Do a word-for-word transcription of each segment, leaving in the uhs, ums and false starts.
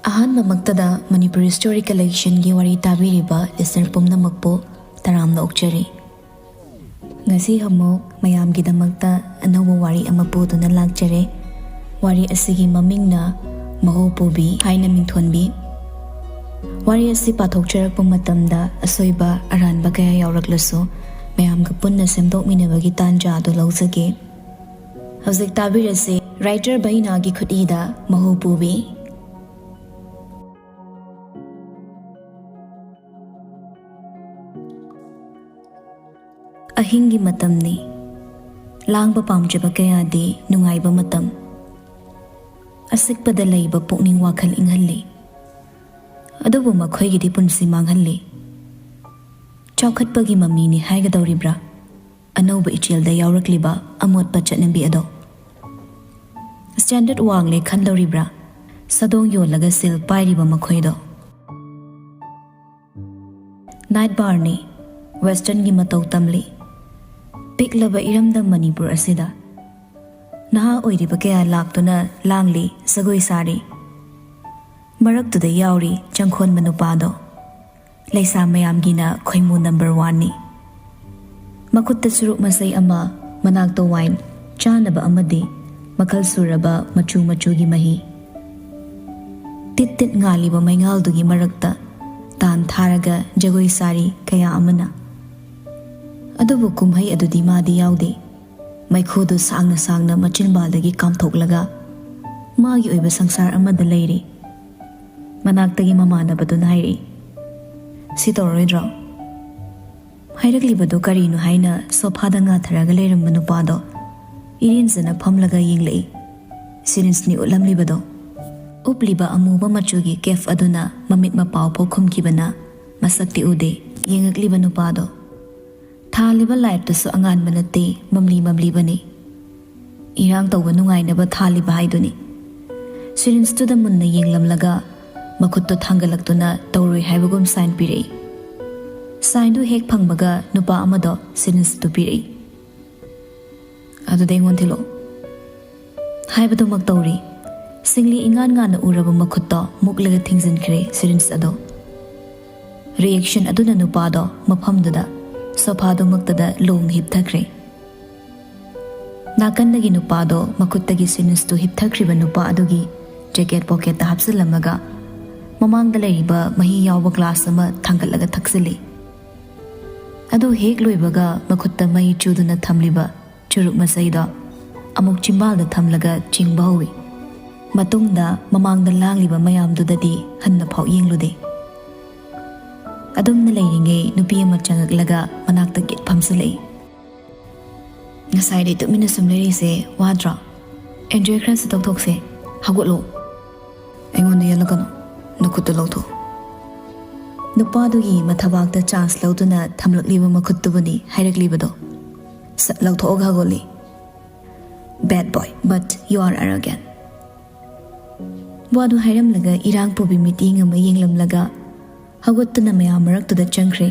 ꯑꯍꯥꯟꯕꯃꯛꯇꯗ Manipur Story Collectionꯒꯤ ꯋꯥꯔꯤ ꯇꯥꯕꯤꯔꯤꯕ listener ꯄꯨꯝꯅꯃꯛꯄꯨ ꯇꯔꯥꯝꯅ ꯑꯣꯛꯆꯔꯤ꯫ ꯉꯁꯤ ꯑꯃꯨꯛ ꯃꯌꯥꯝꯒꯤꯗꯃꯛꯇ ꯑꯅꯧꯕ ꯋꯥꯔꯤ ꯑꯃ ꯄꯨꯗꯨꯅ ꯂꯥꯛꯆꯔꯦ꯫ ꯋꯥꯔꯤ ꯑꯁꯤꯒꯤ ꯃꯃꯤꯡꯅ ꯃꯍꯨ ꯄꯨꯕꯤ ꯍꯥꯏꯅ ꯃꯤꯡꯊꯣꯟꯕꯤ꯫ ꯋꯥꯔꯤ ꯑꯁꯤ ꯄꯥꯊꯣꯛꯆꯔꯛꯄ ꯃꯇꯝꯗ ꯑꯁꯣꯏꯕ ꯑꯔꯥꯟꯕ ꯀꯌꯥ ꯌꯥꯎꯔꯛꯂꯁꯨ ꯃꯌꯥꯝꯒ ꯄꯨꯟꯅ ꯁꯦꯝꯗꯣꯛꯃꯤꯟꯅꯕꯒꯤ ꯇꯥꯟꯖꯥ ꯑꯗꯨ ꯂꯧꯖꯒꯦ꯫ ꯍꯧꯖꯤꯛ ꯇꯥꯕꯤꯔꯁꯤ writer ꯚꯩꯅꯥꯒꯤ ꯈꯨꯠꯏꯗ ꯃꯍꯨ ꯄꯨꯕꯤ꯫ ꯑꯍꯤꯡꯒꯤ ꯃꯇꯝꯅꯤ꯫ ꯂꯥꯡꯕ ꯄꯥꯝꯖꯕ ꯀꯌꯥꯗꯤ ꯅꯨꯡꯉꯥꯏꯕ ꯃꯇꯝ꯫ ꯑꯁꯤꯛꯄꯗ ꯂꯩꯕ ꯄꯨꯛꯅꯤꯡ ꯋꯥꯈꯜ ꯏꯪꯍꯜꯂꯤ꯫ ꯑꯗꯨꯕꯨ ꯃꯈꯣꯏꯒꯤꯗꯤ ꯄꯨꯟꯁꯤ ꯃꯥꯡꯍꯜꯂꯤ꯫ ꯆꯥꯎꯈꯠꯄꯒꯤ ꯃꯃꯤꯅꯤ ꯍꯥꯏꯒꯗꯧꯔꯤꯕ꯭ꯔꯥ? ꯑꯅꯧꯕ ꯏꯆꯦꯜꯗ ꯌꯥꯎꯔꯛꯂꯤꯕ ꯑꯃꯣꯠꯄ ꯆꯠꯅꯕꯤ ꯑꯗꯣ꯫ Standard ꯋꯥꯡꯂꯦ ꯈꯟꯗꯧꯔꯤꯕ꯭ꯔꯥ? ꯁꯥꯗꯣꯡ ꯌꯣꯜꯂꯒ ꯁꯦꯜ ꯄꯥꯏꯔꯤꯕ ꯃꯈꯣꯏꯗꯣ꯫ Night barꯅꯤ, westernꯒꯤ ꯃꯇꯧ ꯇꯝꯂꯤ꯫ ꯄꯤꯛꯂꯕ ꯏꯔꯝꯗꯝ ꯃꯅꯤꯄꯨꯔ ꯑꯁꯤꯗ ꯅꯍꯥ ꯑꯣꯏꯔꯤꯕ ꯀꯌꯥ ꯂꯥꯛꯇꯨꯅ ꯂꯥꯡꯂꯤ, ꯖꯒꯣꯏ ꯁꯥꯔꯤ꯫ ꯃꯔꯛꯇꯨꯗ ꯌꯥꯎꯔꯤ ꯆꯪꯈꯣꯟꯕ ꯅꯨꯄꯥꯗꯣ꯫ ꯂꯩꯁꯥ ꯃꯌꯥꯝꯒꯤꯅ ꯈꯣꯏꯃꯨ number oneꯅꯤ꯫ ꯃꯈꯨꯠꯇ ꯆꯨꯔꯨꯞ ꯃꯆꯩ ꯑꯃ, ꯃꯅꯥꯛꯇ wine, ꯆꯥꯅꯕ ꯑꯃꯗꯤ ꯃꯈꯜ ꯁꯨꯔꯕ ꯃꯆꯨ ꯃꯆꯨꯒꯤ ꯃꯍꯤ꯫ ꯇꯤꯠ ꯇꯤꯠ ꯉꯥꯜꯂꯤꯕ ꯃꯩꯉꯥꯜꯗꯨꯒꯤ ꯃꯔꯛꯇ ꯇꯥꯟ ꯊꯥꯔꯒ ꯖꯒꯣꯏ ꯁꯥꯔꯤ ꯀꯌꯥ ꯑꯃꯅ꯫ ꯑꯗꯨꯕꯨ ꯀꯨꯝꯍꯩ ꯑꯗꯨꯗꯤ ꯃꯥꯗꯤ ꯌꯥꯎꯗꯦ꯫ ꯃꯩꯈꯨꯗꯨ ꯁꯥꯡꯅ ꯁꯥꯡꯅ ꯃꯆꯤꯟꯕꯥꯜꯗꯒꯤ ꯀꯥꯝꯊꯣꯛꯂꯒ ꯃꯥꯒꯤ ꯑꯣꯏꯕ ꯁꯪꯁꯥꯔ ꯑꯃꯗ ꯂꯩꯔꯤ꯫ ꯃꯅꯥꯛꯇꯒꯤ ꯃꯃꯥꯟꯅꯕꯗꯨꯅ ꯍꯥꯏꯔꯛꯏ꯫ "ꯁꯤ ꯇꯧꯔꯔꯣꯏꯗ꯭ꯔꯣ?" ꯍꯥꯏꯔꯛꯂꯤꯕꯗꯨ ꯀꯔꯤꯅꯣ ꯍꯥꯏꯅ ꯁꯣꯐꯥꯗ ꯉꯥꯊꯔꯒ ꯂꯩꯔꯝꯕ ꯅꯨꯄꯥꯗꯣ ꯏꯔꯦꯟꯖꯅ ꯐꯝꯂꯒ ꯌꯦꯡꯂꯛꯏ꯫ ꯁꯤꯔꯤꯟꯁꯅꯤ ꯎꯠꯂꯝꯂꯤꯕꯗꯣ꯫ ꯎꯞꯂꯤꯕ ꯑꯃꯨꯕ ꯃꯆꯨꯒꯤ ꯀꯦꯞ ꯑꯗꯨꯅ ꯃꯃꯤꯠ ꯃꯄꯥꯎ ꯐꯥꯎ ꯈꯨꯝꯈꯤꯕꯅ ꯃꯁꯛꯇꯤ ꯎꯗꯦ꯫ ꯌꯦꯡꯉꯛꯂꯤꯕ ꯅꯨꯄꯥꯗꯣ꯫ ꯊꯥꯜꯂꯤꯕ ꯂꯥꯏꯠꯇꯨꯁꯨ ꯑꯉꯥꯟꯕ ꯅꯠꯇꯦ, ꯃꯝꯂꯤ ꯃꯝꯂꯤꯕꯅꯤ꯫ ꯏꯔꯥꯡ ꯇꯧꯕ ꯅꯨꯡꯉꯥꯏꯅꯕ ꯊꯥꯜꯂꯤꯕ ꯍꯥꯏꯗꯨꯅꯤ꯫ ꯁꯤꯔꯤꯟꯁꯇꯨꯗ ꯃꯨꯟꯅ ꯌꯦꯡꯂꯝꯂꯒ ꯃꯈꯨꯠꯇꯣ ꯊꯥꯡꯒꯠꯂꯛꯇꯨꯅ ꯇꯧꯔꯣꯏ ꯍꯥꯏꯕꯒꯨꯝ ꯁꯥꯏꯟ ꯄꯤꯔꯛꯏ꯫ ꯁꯥꯏꯟꯗꯨ ꯍꯦꯛ ꯐꯪꯕꯒ ꯅꯨꯄꯥ ꯑꯃꯗꯣ ꯁꯤꯔꯤꯟꯁꯇꯨ ꯄꯤꯔꯛꯏ꯫ "ꯑꯗꯨꯗꯤ ꯑꯩꯉꯣꯟꯗ ꯊꯤꯜꯂꯛꯑꯣ" ꯍꯥꯏꯕꯗꯨꯃꯛ ꯇꯧꯔꯤ꯫ ꯁꯤꯡꯂꯤ ꯏꯉꯥꯟ ꯉꯥꯟꯅ ꯎꯔꯕ ꯃꯈꯨꯠꯇꯣ ꯃꯨꯛꯂꯒ ꯊꯤꯡꯖꯤꯟꯈ꯭ꯔꯦ ꯁꯤꯔꯤꯟꯁ ꯑꯗꯣ꯫ ꯔꯤꯌꯦꯛꯁꯟ ꯑꯗꯨꯅ ꯅꯨꯄꯥꯗꯣ ꯃꯐꯝꯗꯨꯗ ꯁꯣꯐꯥꯗꯨꯃꯛꯇꯗ ꯂꯣꯡ ꯍꯤꯞꯊꯈ꯭ꯔꯦ꯫ ꯅꯥꯀꯟꯗꯒꯤ ꯅꯨꯄꯥꯗꯣ ꯃꯈꯨꯠꯇꯒꯤ ꯁꯤꯔꯤꯟꯁꯇꯨ ꯍꯤꯞꯊꯈ꯭ꯔꯤꯕ ꯅꯨꯄꯥ ꯑꯗꯨꯒꯤ ꯖꯦꯀꯦꯠ ꯄꯣꯀꯦꯠꯇ ꯍꯥꯞꯆꯤꯜꯂꯝꯃꯒ ꯃꯃꯥꯡꯗ ꯂꯩꯔꯤꯕ ꯃꯍꯤ ꯌꯥꯎꯕ ꯒ꯭ꯂꯥꯁ ꯑꯃ ꯊꯥꯡꯒꯠꯂꯒ ꯊꯛꯆꯤꯜꯂꯤ꯫ ꯑꯗꯨ ꯍꯦꯛ ꯂꯣꯏꯕꯒ ꯃꯈꯨꯠꯇ ꯃꯩ ꯆꯨꯗꯨꯅ ꯊꯝꯂꯤꯕ ꯆꯨꯔꯨꯞ ꯃꯆꯩꯗꯣ ꯑꯃꯨꯛ ꯆꯤꯝꯕꯥꯜꯗ ꯊꯝꯂꯒ ꯆꯤꯡꯕ ꯍꯧꯏ꯫ ꯃꯇꯨꯡꯗ ꯃꯃꯥꯡꯗ ꯂꯥꯡꯂꯤꯕ ꯃꯌꯥꯝꯗꯨꯗꯗꯤ ꯍꯟꯅ ꯐꯥꯎ ꯌꯦꯡꯂꯨꯗꯦ꯫ ꯑꯗꯨꯝꯅ ꯂꯩꯔꯤꯉꯩ ꯅꯨꯄꯤ ꯑꯃ ꯆꯪꯉꯛꯂꯒ ꯃꯅꯥꯛꯇ ꯒꯤꯠ ꯐꯝꯖꯤꯜꯂꯛꯏ꯫ "ꯉꯁꯥꯏꯗꯩ ꯇꯨꯃꯤꯟꯅ ꯁꯨꯝ ꯂꯩꯔꯤꯁꯦ ꯋꯥꯗ꯭ꯔꯣ? ꯑꯦꯟꯖꯣꯏ ꯈꯔꯁꯨ ꯇꯧꯊꯣꯛꯁꯦ꯫ ꯍꯧꯒꯠꯂꯣ꯫ ꯑꯩꯉꯣꯟꯗ ꯌꯦꯠꯂꯛꯀꯅꯨ꯫ ꯅꯈꯨꯠꯇꯨ ꯂꯧꯊꯣꯛ꯫" ꯅꯨꯄꯥꯗꯨꯒꯤ ꯃꯊꯕꯥꯛꯇ ꯆꯥꯟꯁ ꯂꯧꯗꯨꯅ ꯊꯝꯂꯛꯂꯤꯕ ꯃꯈꯨꯠꯇꯨꯕꯨꯅꯤ ꯍꯥꯏꯔꯛꯂꯤꯕꯗꯣ꯫ ꯁꯠ ꯂꯧꯊꯣꯛꯑꯒ ꯍꯧꯒꯠꯂꯤ꯫ "Bad boy, but you are arrogant." ꯋꯥꯗꯨ ꯍꯥꯏꯔꯝꯂꯒ ꯏꯔꯥꯡ ꯄꯨꯕꯤ ꯃꯤꯠꯌꯦꯡ ꯑꯃ ꯌꯦꯡꯂꯝꯂꯒ ꯍꯧꯒꯠꯇꯨꯅ ꯃꯌꯥꯝ ꯃꯔꯛꯇꯨꯗ ꯆꯪꯈ꯭ꯔꯦ꯫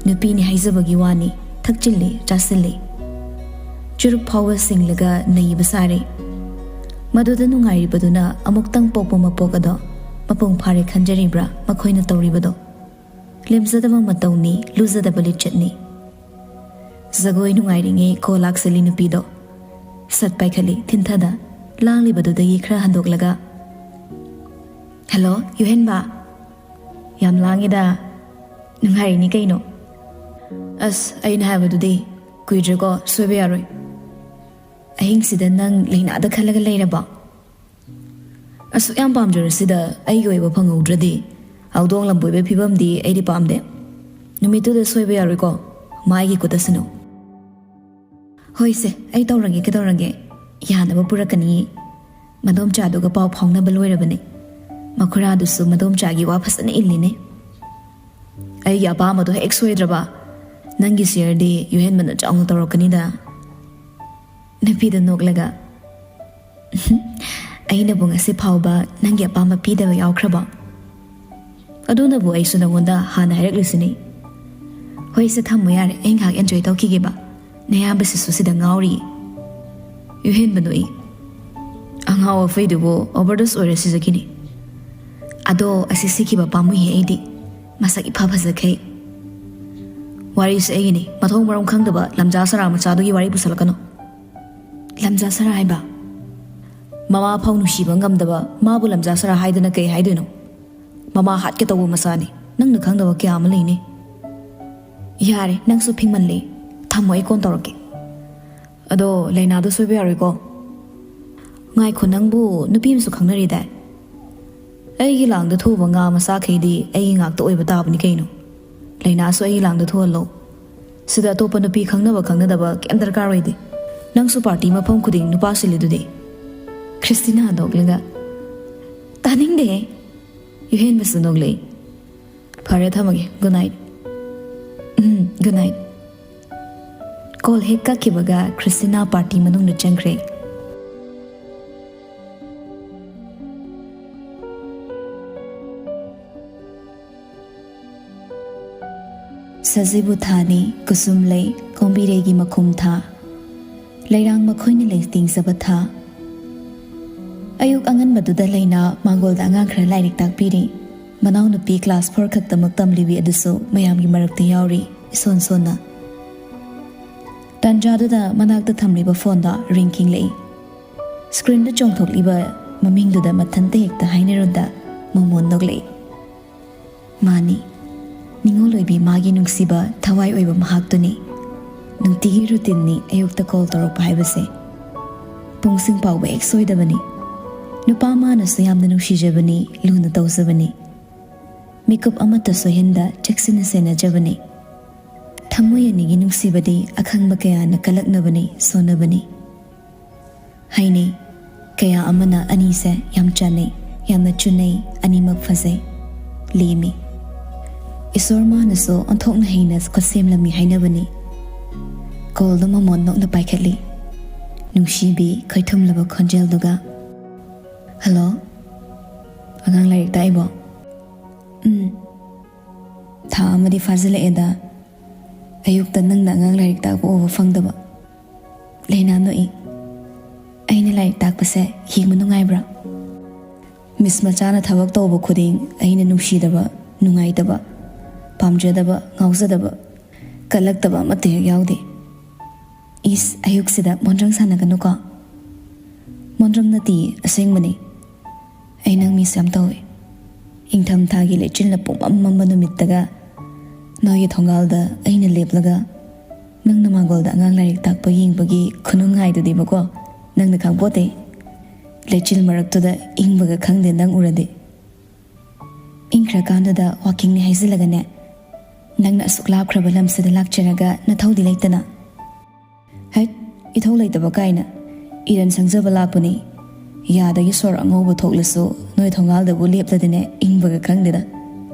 ꯅꯨꯄꯤꯅꯤ ꯍꯥꯏꯖꯕꯒꯤ ꯋꯥꯅꯤ, ꯊꯛꯆꯤꯜꯂꯤ, ꯆꯥꯁꯤꯜꯂꯤ꯫ ꯆꯨꯔꯨꯞ ꯐꯥꯎꯕ ꯁꯤꯡꯂꯒ ꯅꯩꯕ ꯁꯥꯔꯤ꯫ ꯃꯗꯨꯗ ꯅꯨꯡꯉꯥꯏꯔꯤꯕꯗꯨꯅ ꯑꯃꯨꯛꯇꯪ ꯄꯣꯛꯄ ꯃꯄꯣꯛ ꯑꯗꯣ ꯃꯄꯨꯡ ꯐꯥꯔꯦ ꯈꯟꯖꯔꯤꯕ꯭ꯔꯥ ꯃꯈꯣꯏꯅ ꯇꯧꯔꯤꯕꯗꯣ? ꯂꯦꯝꯖꯗꯕ ꯃꯇꯧꯅꯤ, ꯂꯨꯖꯗꯕ ꯂꯤꯆꯠꯅꯤ꯫ ꯖꯒꯣꯏ ꯅꯨꯡꯉꯥꯏꯔꯤꯉꯩ ꯀꯣ ꯂꯥꯛꯁꯤꯜꯂꯤ ꯅꯨꯄꯤꯗꯣ꯫ ꯁꯠ ꯄꯥꯏꯈꯠꯂꯤ ꯊꯤꯟꯊꯗ, ꯂꯥꯡꯂꯤꯕꯗꯨꯗꯒꯤ ꯈꯔ ꯍꯟꯗꯣꯛꯂꯒ, "ꯍꯦꯜꯂꯣ, ꯌꯨꯍꯦꯟꯕ꯫ ꯌꯥꯝ ꯂꯥꯡꯉꯤꯗ꯫ ꯅꯨꯡꯉꯥꯏꯔꯤꯅꯤ ꯀꯩꯅꯣ?" "ꯑꯁ, ꯑꯩꯅ ꯍꯥꯏꯕꯗꯨꯗꯤ ꯀꯨꯏꯗ꯭ꯔꯦꯀꯣ, ꯁꯣꯏꯕ ꯌꯥꯔꯣꯏ꯫ ꯑꯍꯤꯡꯁꯤꯗ ꯅꯪ ꯂꯩꯅꯥꯗ ꯈꯜꯂꯒ ꯂꯩꯔꯕꯣ?" ꯑꯁꯨꯛ ꯌꯥꯝ ꯄꯥꯝꯖꯔꯁꯤꯗ ꯑꯩꯒꯤ ꯑꯣꯏꯕ ꯐꯪꯍꯧꯗ꯭ꯔꯗꯤ ꯍꯧꯗꯣꯡ ꯂꯝꯕꯣꯏꯕꯩ ꯐꯤꯕꯝꯗꯤ ꯑꯩꯗꯤ ꯄꯥꯝꯗꯦ꯫ ꯅꯨꯃꯤꯠꯇꯨꯗ ꯁꯣꯏꯕ ꯌꯥꯔꯣꯏꯀꯣ, ꯃꯥꯒꯤ ꯈꯨꯠꯇꯁꯅꯨ꯫ ꯍꯣꯏꯁꯦ, ꯑꯩ ꯇꯧꯔꯒꯦ, ꯀꯩꯗꯧꯔꯒꯦ? ꯌꯥꯅꯕ ꯄꯨꯔꯛꯀꯅꯤꯌꯦ꯫ ꯃꯗꯣꯝꯆꯥꯗꯨꯒ ꯄꯥꯎ ꯐꯥꯎꯅꯕ ꯂꯣꯏꯔꯕꯅꯦ꯫ ꯃꯈꯨꯔꯥꯗꯨꯁꯨ ꯃꯗꯣꯝꯆꯥꯒꯤ ꯋꯥ ꯐꯖꯅ ꯏꯜꯂꯤꯅꯦ꯫ ꯑꯩꯒꯤ ꯑꯄꯥꯝꯕꯗꯣ ꯍꯦꯛ ꯁꯣꯏꯗ꯭ꯔꯕ, ꯅꯪꯒꯤ ꯁꯤꯌꯔꯗꯤ ꯌꯨꯍꯦꯟꯕꯅ ꯆꯥꯎꯅ ꯇꯧꯔꯛꯀꯅꯤꯗ꯫ ꯅꯨꯄꯤꯗ ꯅꯣꯛꯂꯒ, "ꯑꯩꯅꯕꯨ ꯉꯁꯤ ꯐꯥꯎꯕ ꯅꯪꯒꯤ ꯑꯄꯥꯝꯕ ꯄꯤꯗꯕ ꯌꯥꯎꯈ꯭ꯔꯕꯣ? ꯑꯗꯨꯅꯕꯨ ꯑꯩꯁꯨ ꯅꯉꯣꯟꯗ ꯍꯥꯟꯅ ꯍꯥꯏꯔꯛꯂꯤꯁꯤꯅꯤ꯫ ꯍꯣꯏꯁꯦ, ꯊꯝꯃꯣ ꯌꯥꯔꯦ, ꯑꯩ ꯉꯥꯏꯍꯥꯛ ꯑꯦꯟꯖꯣꯏ ꯇꯧꯈꯤꯒꯦꯕ꯫ ꯅꯌꯥꯝꯕꯁꯤꯁꯨ ꯁꯤꯗ ꯉꯥꯎꯔꯤ꯫" ꯌꯨꯍꯦꯟꯕ ꯅꯣꯛꯏ꯫ "ꯑꯉꯥꯎ ꯑꯐꯩꯗꯨꯕꯨ ꯑꯣꯚꯔꯗꯣꯁ ꯑꯣꯏꯔ ꯁꯤꯖꯈꯤꯅꯤ꯫ ꯑꯗꯣ ꯑꯁꯤ ꯁꯤꯈꯤꯕ ꯄꯥꯝꯃꯨꯏꯍꯦ ꯑꯩꯗꯤ꯫ ꯃꯁꯛ ꯏꯐ ꯐꯖꯈꯩ꯫" "ꯋꯥꯔꯤꯁꯦ ꯑꯩꯒꯤꯅꯤ꯫ ꯃꯊꯣꯡ ꯃꯔꯝ ꯈꯪꯗꯕ ꯂꯝꯖꯥ ꯁꯔꯥ ꯃꯆꯥꯗꯨꯒꯤ ꯋꯥꯔꯤ ꯄꯨꯁꯜꯂꯛꯀꯅꯨ꯫" "ꯂꯝꯖꯥ ꯁꯔꯥ ꯍꯥꯏꯕ?" "ꯃꯃꯥ ꯐꯥꯎ ꯅꯨꯡꯁꯤꯕ ꯉꯝꯗꯕ ꯃꯥꯕꯨ ꯂꯝꯖꯥ ꯁꯔꯥ ꯍꯥꯏꯗꯅ ꯀꯩ ꯍꯥꯏꯗꯣꯏꯅꯣ? ꯃꯃꯥ ꯍꯥꯠꯀꯦ ꯇꯧꯕ ꯃꯆꯥꯅꯤ꯫ ꯅꯪꯅ ꯈꯪꯗꯕ ꯀꯌꯥ ꯑꯃ ꯂꯩꯅꯦ꯫" "ꯌꯥꯔꯦ, ꯅꯪꯁꯨ ꯐꯤꯡꯃꯜꯂꯦ꯫ ꯊꯝꯃꯣ, ꯑꯩ ꯀꯣꯟ ꯇꯧꯔꯛꯀꯦ꯫" "ꯑꯗꯣ ꯂꯩꯅꯥꯗꯣ ꯁꯣꯏꯕ ꯌꯥꯔꯣꯏꯀꯣ꯫" "ꯉꯥꯏꯈꯣ, ꯅꯪꯕꯨ ꯅꯨꯄꯤ ꯑꯃꯁꯨ ꯈꯪꯅꯔꯤꯗꯥꯏ?" "ꯑꯩꯒꯤ ꯂꯥꯡꯗ ꯊꯣꯛꯎꯕ ꯉꯥ ꯃꯆꯥꯈꯩꯗꯤ ꯑꯩꯒꯤ ꯉꯥꯛꯇ ꯑꯣꯏꯕ ꯇꯥꯕꯅꯤ ꯀꯩꯅꯣ꯫ ꯂꯩꯅꯥꯁꯨ ꯑꯩꯒꯤ ꯂꯥꯡꯗ ꯊꯣꯛꯍꯜꯂꯣ꯫ ꯁꯤꯗ ꯑꯇꯣꯞꯄ ꯅꯨꯄꯤ ꯈꯪꯅꯕ ꯈꯪꯅꯗꯕ ꯀꯩꯝ ꯗꯔꯀꯥꯔ ꯑꯣꯏꯗꯦ꯫ ꯅꯪꯁꯨ ꯄꯥꯔꯇꯤ ꯃꯐꯝ ꯈꯨꯗꯤꯡ ꯅꯨꯄꯥ ꯁꯤꯜꯂꯤꯗꯨꯗꯤ꯫" ꯈ꯭ꯔꯤꯁꯇꯤꯅꯥ ꯅꯣꯛꯂꯒ, "ꯇꯥꯅꯤꯡꯗꯦꯍꯦ꯫" ꯌꯨꯍꯦꯟꯕꯁꯨ ꯅꯣꯛꯂꯛꯏ꯫ "ꯐꯔꯦ, ꯊꯝꯃꯒꯦ꯫ Good night." "Um, good night." Call ꯍꯦꯛ ꯀꯛꯈꯤꯕꯒ ꯈ꯭ꯔꯤꯁꯇꯤꯅꯥ ꯄꯥꯔꯇꯤ ꯃꯅꯨꯡꯗ ꯆꯪꯈ꯭ꯔꯦ꯫ ꯁꯖꯤꯕꯨ ꯊꯥꯅꯤ, ꯀꯨꯁꯨꯝ ꯂꯩ, ꯀꯣꯝꯕꯤꯔꯩꯒꯤ ꯃꯈꯨꯝ ꯊꯥ, ꯂꯩꯔꯥꯡ ꯃꯈꯣꯏꯅ ꯂꯩꯇꯦꯡꯖꯕ ꯊꯥ꯫ ꯑꯌꯨꯛ ꯑꯉꯟꯕꯗꯨꯗ ꯂꯩꯅꯥ ꯃꯥꯡꯒꯣꯜꯗ ꯑꯉꯥꯡ ꯈꯔ ꯂꯥꯏꯔꯤꯛ ꯇꯥꯛꯄꯤꯔꯤ꯫ ꯃꯅꯥꯎꯅꯨꯄꯤ ꯀ꯭ꯂꯥꯁ ꯐꯣꯔ ꯈꯛꯇꯃꯛ ꯇꯝꯂꯤꯕꯤ ꯑꯗꯨꯁꯨ ꯃꯌꯥꯝꯒꯤ ꯃꯔꯛꯇ ꯌꯥꯎꯔꯤ, ꯏꯁꯣꯟ ꯁꯣꯟꯅ꯫ ꯇꯥꯟꯖꯥꯗꯨꯗ ꯃꯅꯥꯛꯇ ꯊꯝꯂꯤꯕ ꯐꯣꯟꯗ ꯔꯤꯡ ꯈꯤꯡꯂꯛꯏ꯫ ꯁ꯭ꯀ꯭ꯔꯤꯟꯗ ꯆꯣꯡꯊꯣꯛꯂꯤꯕ ꯃꯃꯤꯡꯗꯨꯗ ꯃꯊꯟꯇ ꯍꯦꯛꯇ ꯍꯥꯏꯅꯔꯨꯗ ꯃꯣꯃꯣꯟ ꯅꯣꯛꯂꯛꯏ꯫ ꯃꯥꯅꯤ, ꯅꯤꯉꯣꯜ ꯑꯣꯏꯕꯤ ꯃꯥꯒꯤ ꯅꯨꯡꯁꯤꯕ ꯊꯋꯥꯏ ꯑꯣꯏꯕ ꯃꯍꯥꯛꯇꯨꯅꯤ꯫ ꯅꯨꯡꯇꯤꯒꯤ ꯔꯨꯇꯤꯟꯅꯤ ꯑꯌꯨꯛꯇ ꯀꯣꯜ ꯇꯧꯔꯛꯄ ꯍꯥꯏꯕꯁꯦ꯫ ꯄꯨꯡꯁꯤꯡ ꯐꯥꯎꯕ ꯍꯦꯛ ꯁꯣꯏꯗꯕꯅꯤ꯫ ꯅꯨꯄꯥ ꯃꯥꯅꯁꯨ ꯌꯥꯝꯅ ꯅꯨꯡꯁꯤꯖꯕꯅꯤ, ꯂꯨꯅ ꯇꯧꯖꯕꯅꯤ꯫ ꯃꯤꯀꯨꯞ ꯑꯃꯠꯇ ꯁꯣꯏꯍꯟꯗ ꯆꯦꯛꯁꯤꯟꯅ ꯁꯦꯟꯅꯖꯕꯅꯤ꯫ ꯊꯃꯣꯏ ꯑꯅꯤꯒꯤ ꯅꯨꯡꯁꯤꯕꯗꯤ ꯑꯈꯪꯕ ꯀꯌꯥꯅ ꯀꯜꯂꯛꯅꯕꯅꯤ, ꯁꯣꯟꯅꯕꯅꯤ꯫ ꯍꯥꯏꯅꯩ, ꯀꯌꯥ ꯑꯃꯅ ꯑꯅꯤꯁꯦ ꯌꯥꯝ ꯆꯥꯟꯅꯩ, ꯌꯥꯝꯅ ꯆꯨꯅꯩ, ꯑꯅꯤꯃꯛ ꯐꯖꯩ, ꯂꯦꯝꯃꯤ꯫ ꯏꯁꯣꯔ ꯃꯥꯅꯁꯨ ꯑꯣꯟꯊꯣꯛꯅ ꯍꯩꯅ ꯈꯨꯠꯁꯦꯝꯂꯝꯃꯤ ꯍꯥꯏꯅꯕꯅꯤ꯫ ꯀꯣꯜꯗꯣ ꯃꯃꯣꯟ ꯅꯣꯛꯅ ꯄꯥꯏꯈꯠꯂꯤ, ꯅꯨꯡꯁꯤꯕꯤ ꯈꯣꯏꯊꯨꯝꯂꯕ ꯈꯣꯟꯖꯦꯜꯗꯨꯒ꯫ "ꯍꯜꯂꯣ, ꯑꯉꯥꯡ ꯂꯥꯏꯔꯤꯛ ꯇꯥꯛꯏꯕꯣ?" "ꯎꯝ, ꯊꯥ ꯑꯃꯗꯤ ꯐꯥꯖꯤꯜꯂꯛꯑꯦꯗ꯫ ꯑꯌꯨꯛꯇ ꯅꯪꯅ ꯑꯉꯥꯡ ꯂꯥꯏꯔꯤꯛ ꯇꯥꯛꯄ ꯎꯕ ꯐꯪꯗꯕ꯫" ꯂꯩꯅꯥ ꯅꯣꯛꯏ꯫ "ꯑꯩꯅ ꯂꯥꯏꯔꯤꯛ ꯇꯥꯛꯄꯁꯦ ꯌꯦꯡꯕ ꯅꯨꯡꯉꯥꯏꯕ꯭ꯔꯥ? ꯃꯤꯁ ꯃꯆꯥꯅ ꯊꯕꯛ ꯇꯧꯕ ꯈꯨꯗꯤꯡ ꯑꯩꯅ ꯅꯨꯡꯁꯤꯗꯕ, ꯅꯨꯡꯉꯥꯏꯇꯕ, ꯄꯥꯝꯖꯗꯕ, ꯉꯥꯎꯖꯗꯕ, ꯀꯜꯂꯛꯇꯕ ꯑꯃꯠꯇ ꯍꯦꯛ ꯌꯥꯎꯗꯦ꯫" "ꯏꯁ, ꯑꯌꯨꯛꯁꯤꯗ ꯃꯣꯟꯗ꯭ꯔꯪ ꯁꯥꯟꯅꯒꯅꯨꯀꯣ꯫" "ꯃꯣꯟꯗ꯭ꯔꯪ ꯅꯠꯇꯤꯌꯦ, ꯑꯁꯦꯡꯕꯅꯤ꯫ ꯑꯩ ꯅꯪ ꯃꯤꯁ ꯌꯥꯝ ꯇꯧꯋꯦ꯫ ꯏꯪꯊꯝꯊꯥꯒꯤ ꯂꯩꯆꯤꯜꯅ ꯄꯨꯡꯃꯝ ꯃꯝꯕ ꯅꯨꯃꯤꯠꯇꯒ ꯅꯣꯏꯒꯤ ꯊꯣꯡꯒꯥꯜꯗ ꯑꯩꯅ ꯂꯦꯞꯂꯒ ꯅꯪꯅ ꯃꯥꯡꯒꯣꯜꯗ ꯑꯉꯥꯡ ꯂꯥꯏꯔꯤꯛ ꯇꯥꯛꯄ ꯌꯦꯡꯕꯒꯤ ꯈꯨꯅꯨꯡꯉꯥꯏꯗꯨꯗꯤꯕꯀꯣ, ꯅꯪꯅ ꯈꯪꯄꯣꯠꯇꯦ꯫ ꯂꯩꯆꯤꯜ ꯃꯔꯛꯇꯨꯗ ꯏꯪꯕꯒ ꯈꯪꯗꯦ ꯅꯪ ꯎꯔꯗꯤ꯫ ꯏꯪꯈ꯭ꯔꯀꯥꯟꯗꯨꯗ ꯋꯥꯀꯤꯡꯅꯤ ꯍꯥꯏꯖꯤꯜꯂꯒꯅꯦ, ꯅꯪꯅ ꯑꯁꯨꯛ ꯂꯥꯞꯈ꯭ꯔꯕ ꯂꯝꯁꯤꯗ ꯂꯥꯛꯆꯔꯒ ꯅꯊꯧꯗꯤ ꯂꯩꯇꯅ꯫" "ꯍꯩꯠ, ꯏꯊꯧ ꯂꯩꯇꯕ ꯀꯥꯏꯅ꯫ ꯏꯔꯟ ꯁꯪꯖꯕ ꯂꯥꯛꯄꯅꯤ꯫ ꯌꯥꯗꯒꯤ ꯁꯣꯔ ꯑꯉꯧꯕ ꯊꯣꯛꯂꯁꯨ ꯅꯣꯏ ꯊꯣꯡꯒꯥꯜꯗꯕꯨ ꯂꯦꯞꯂꯗꯤꯅꯦ ꯏꯪꯕꯒ ꯈꯪꯗꯦꯗ꯫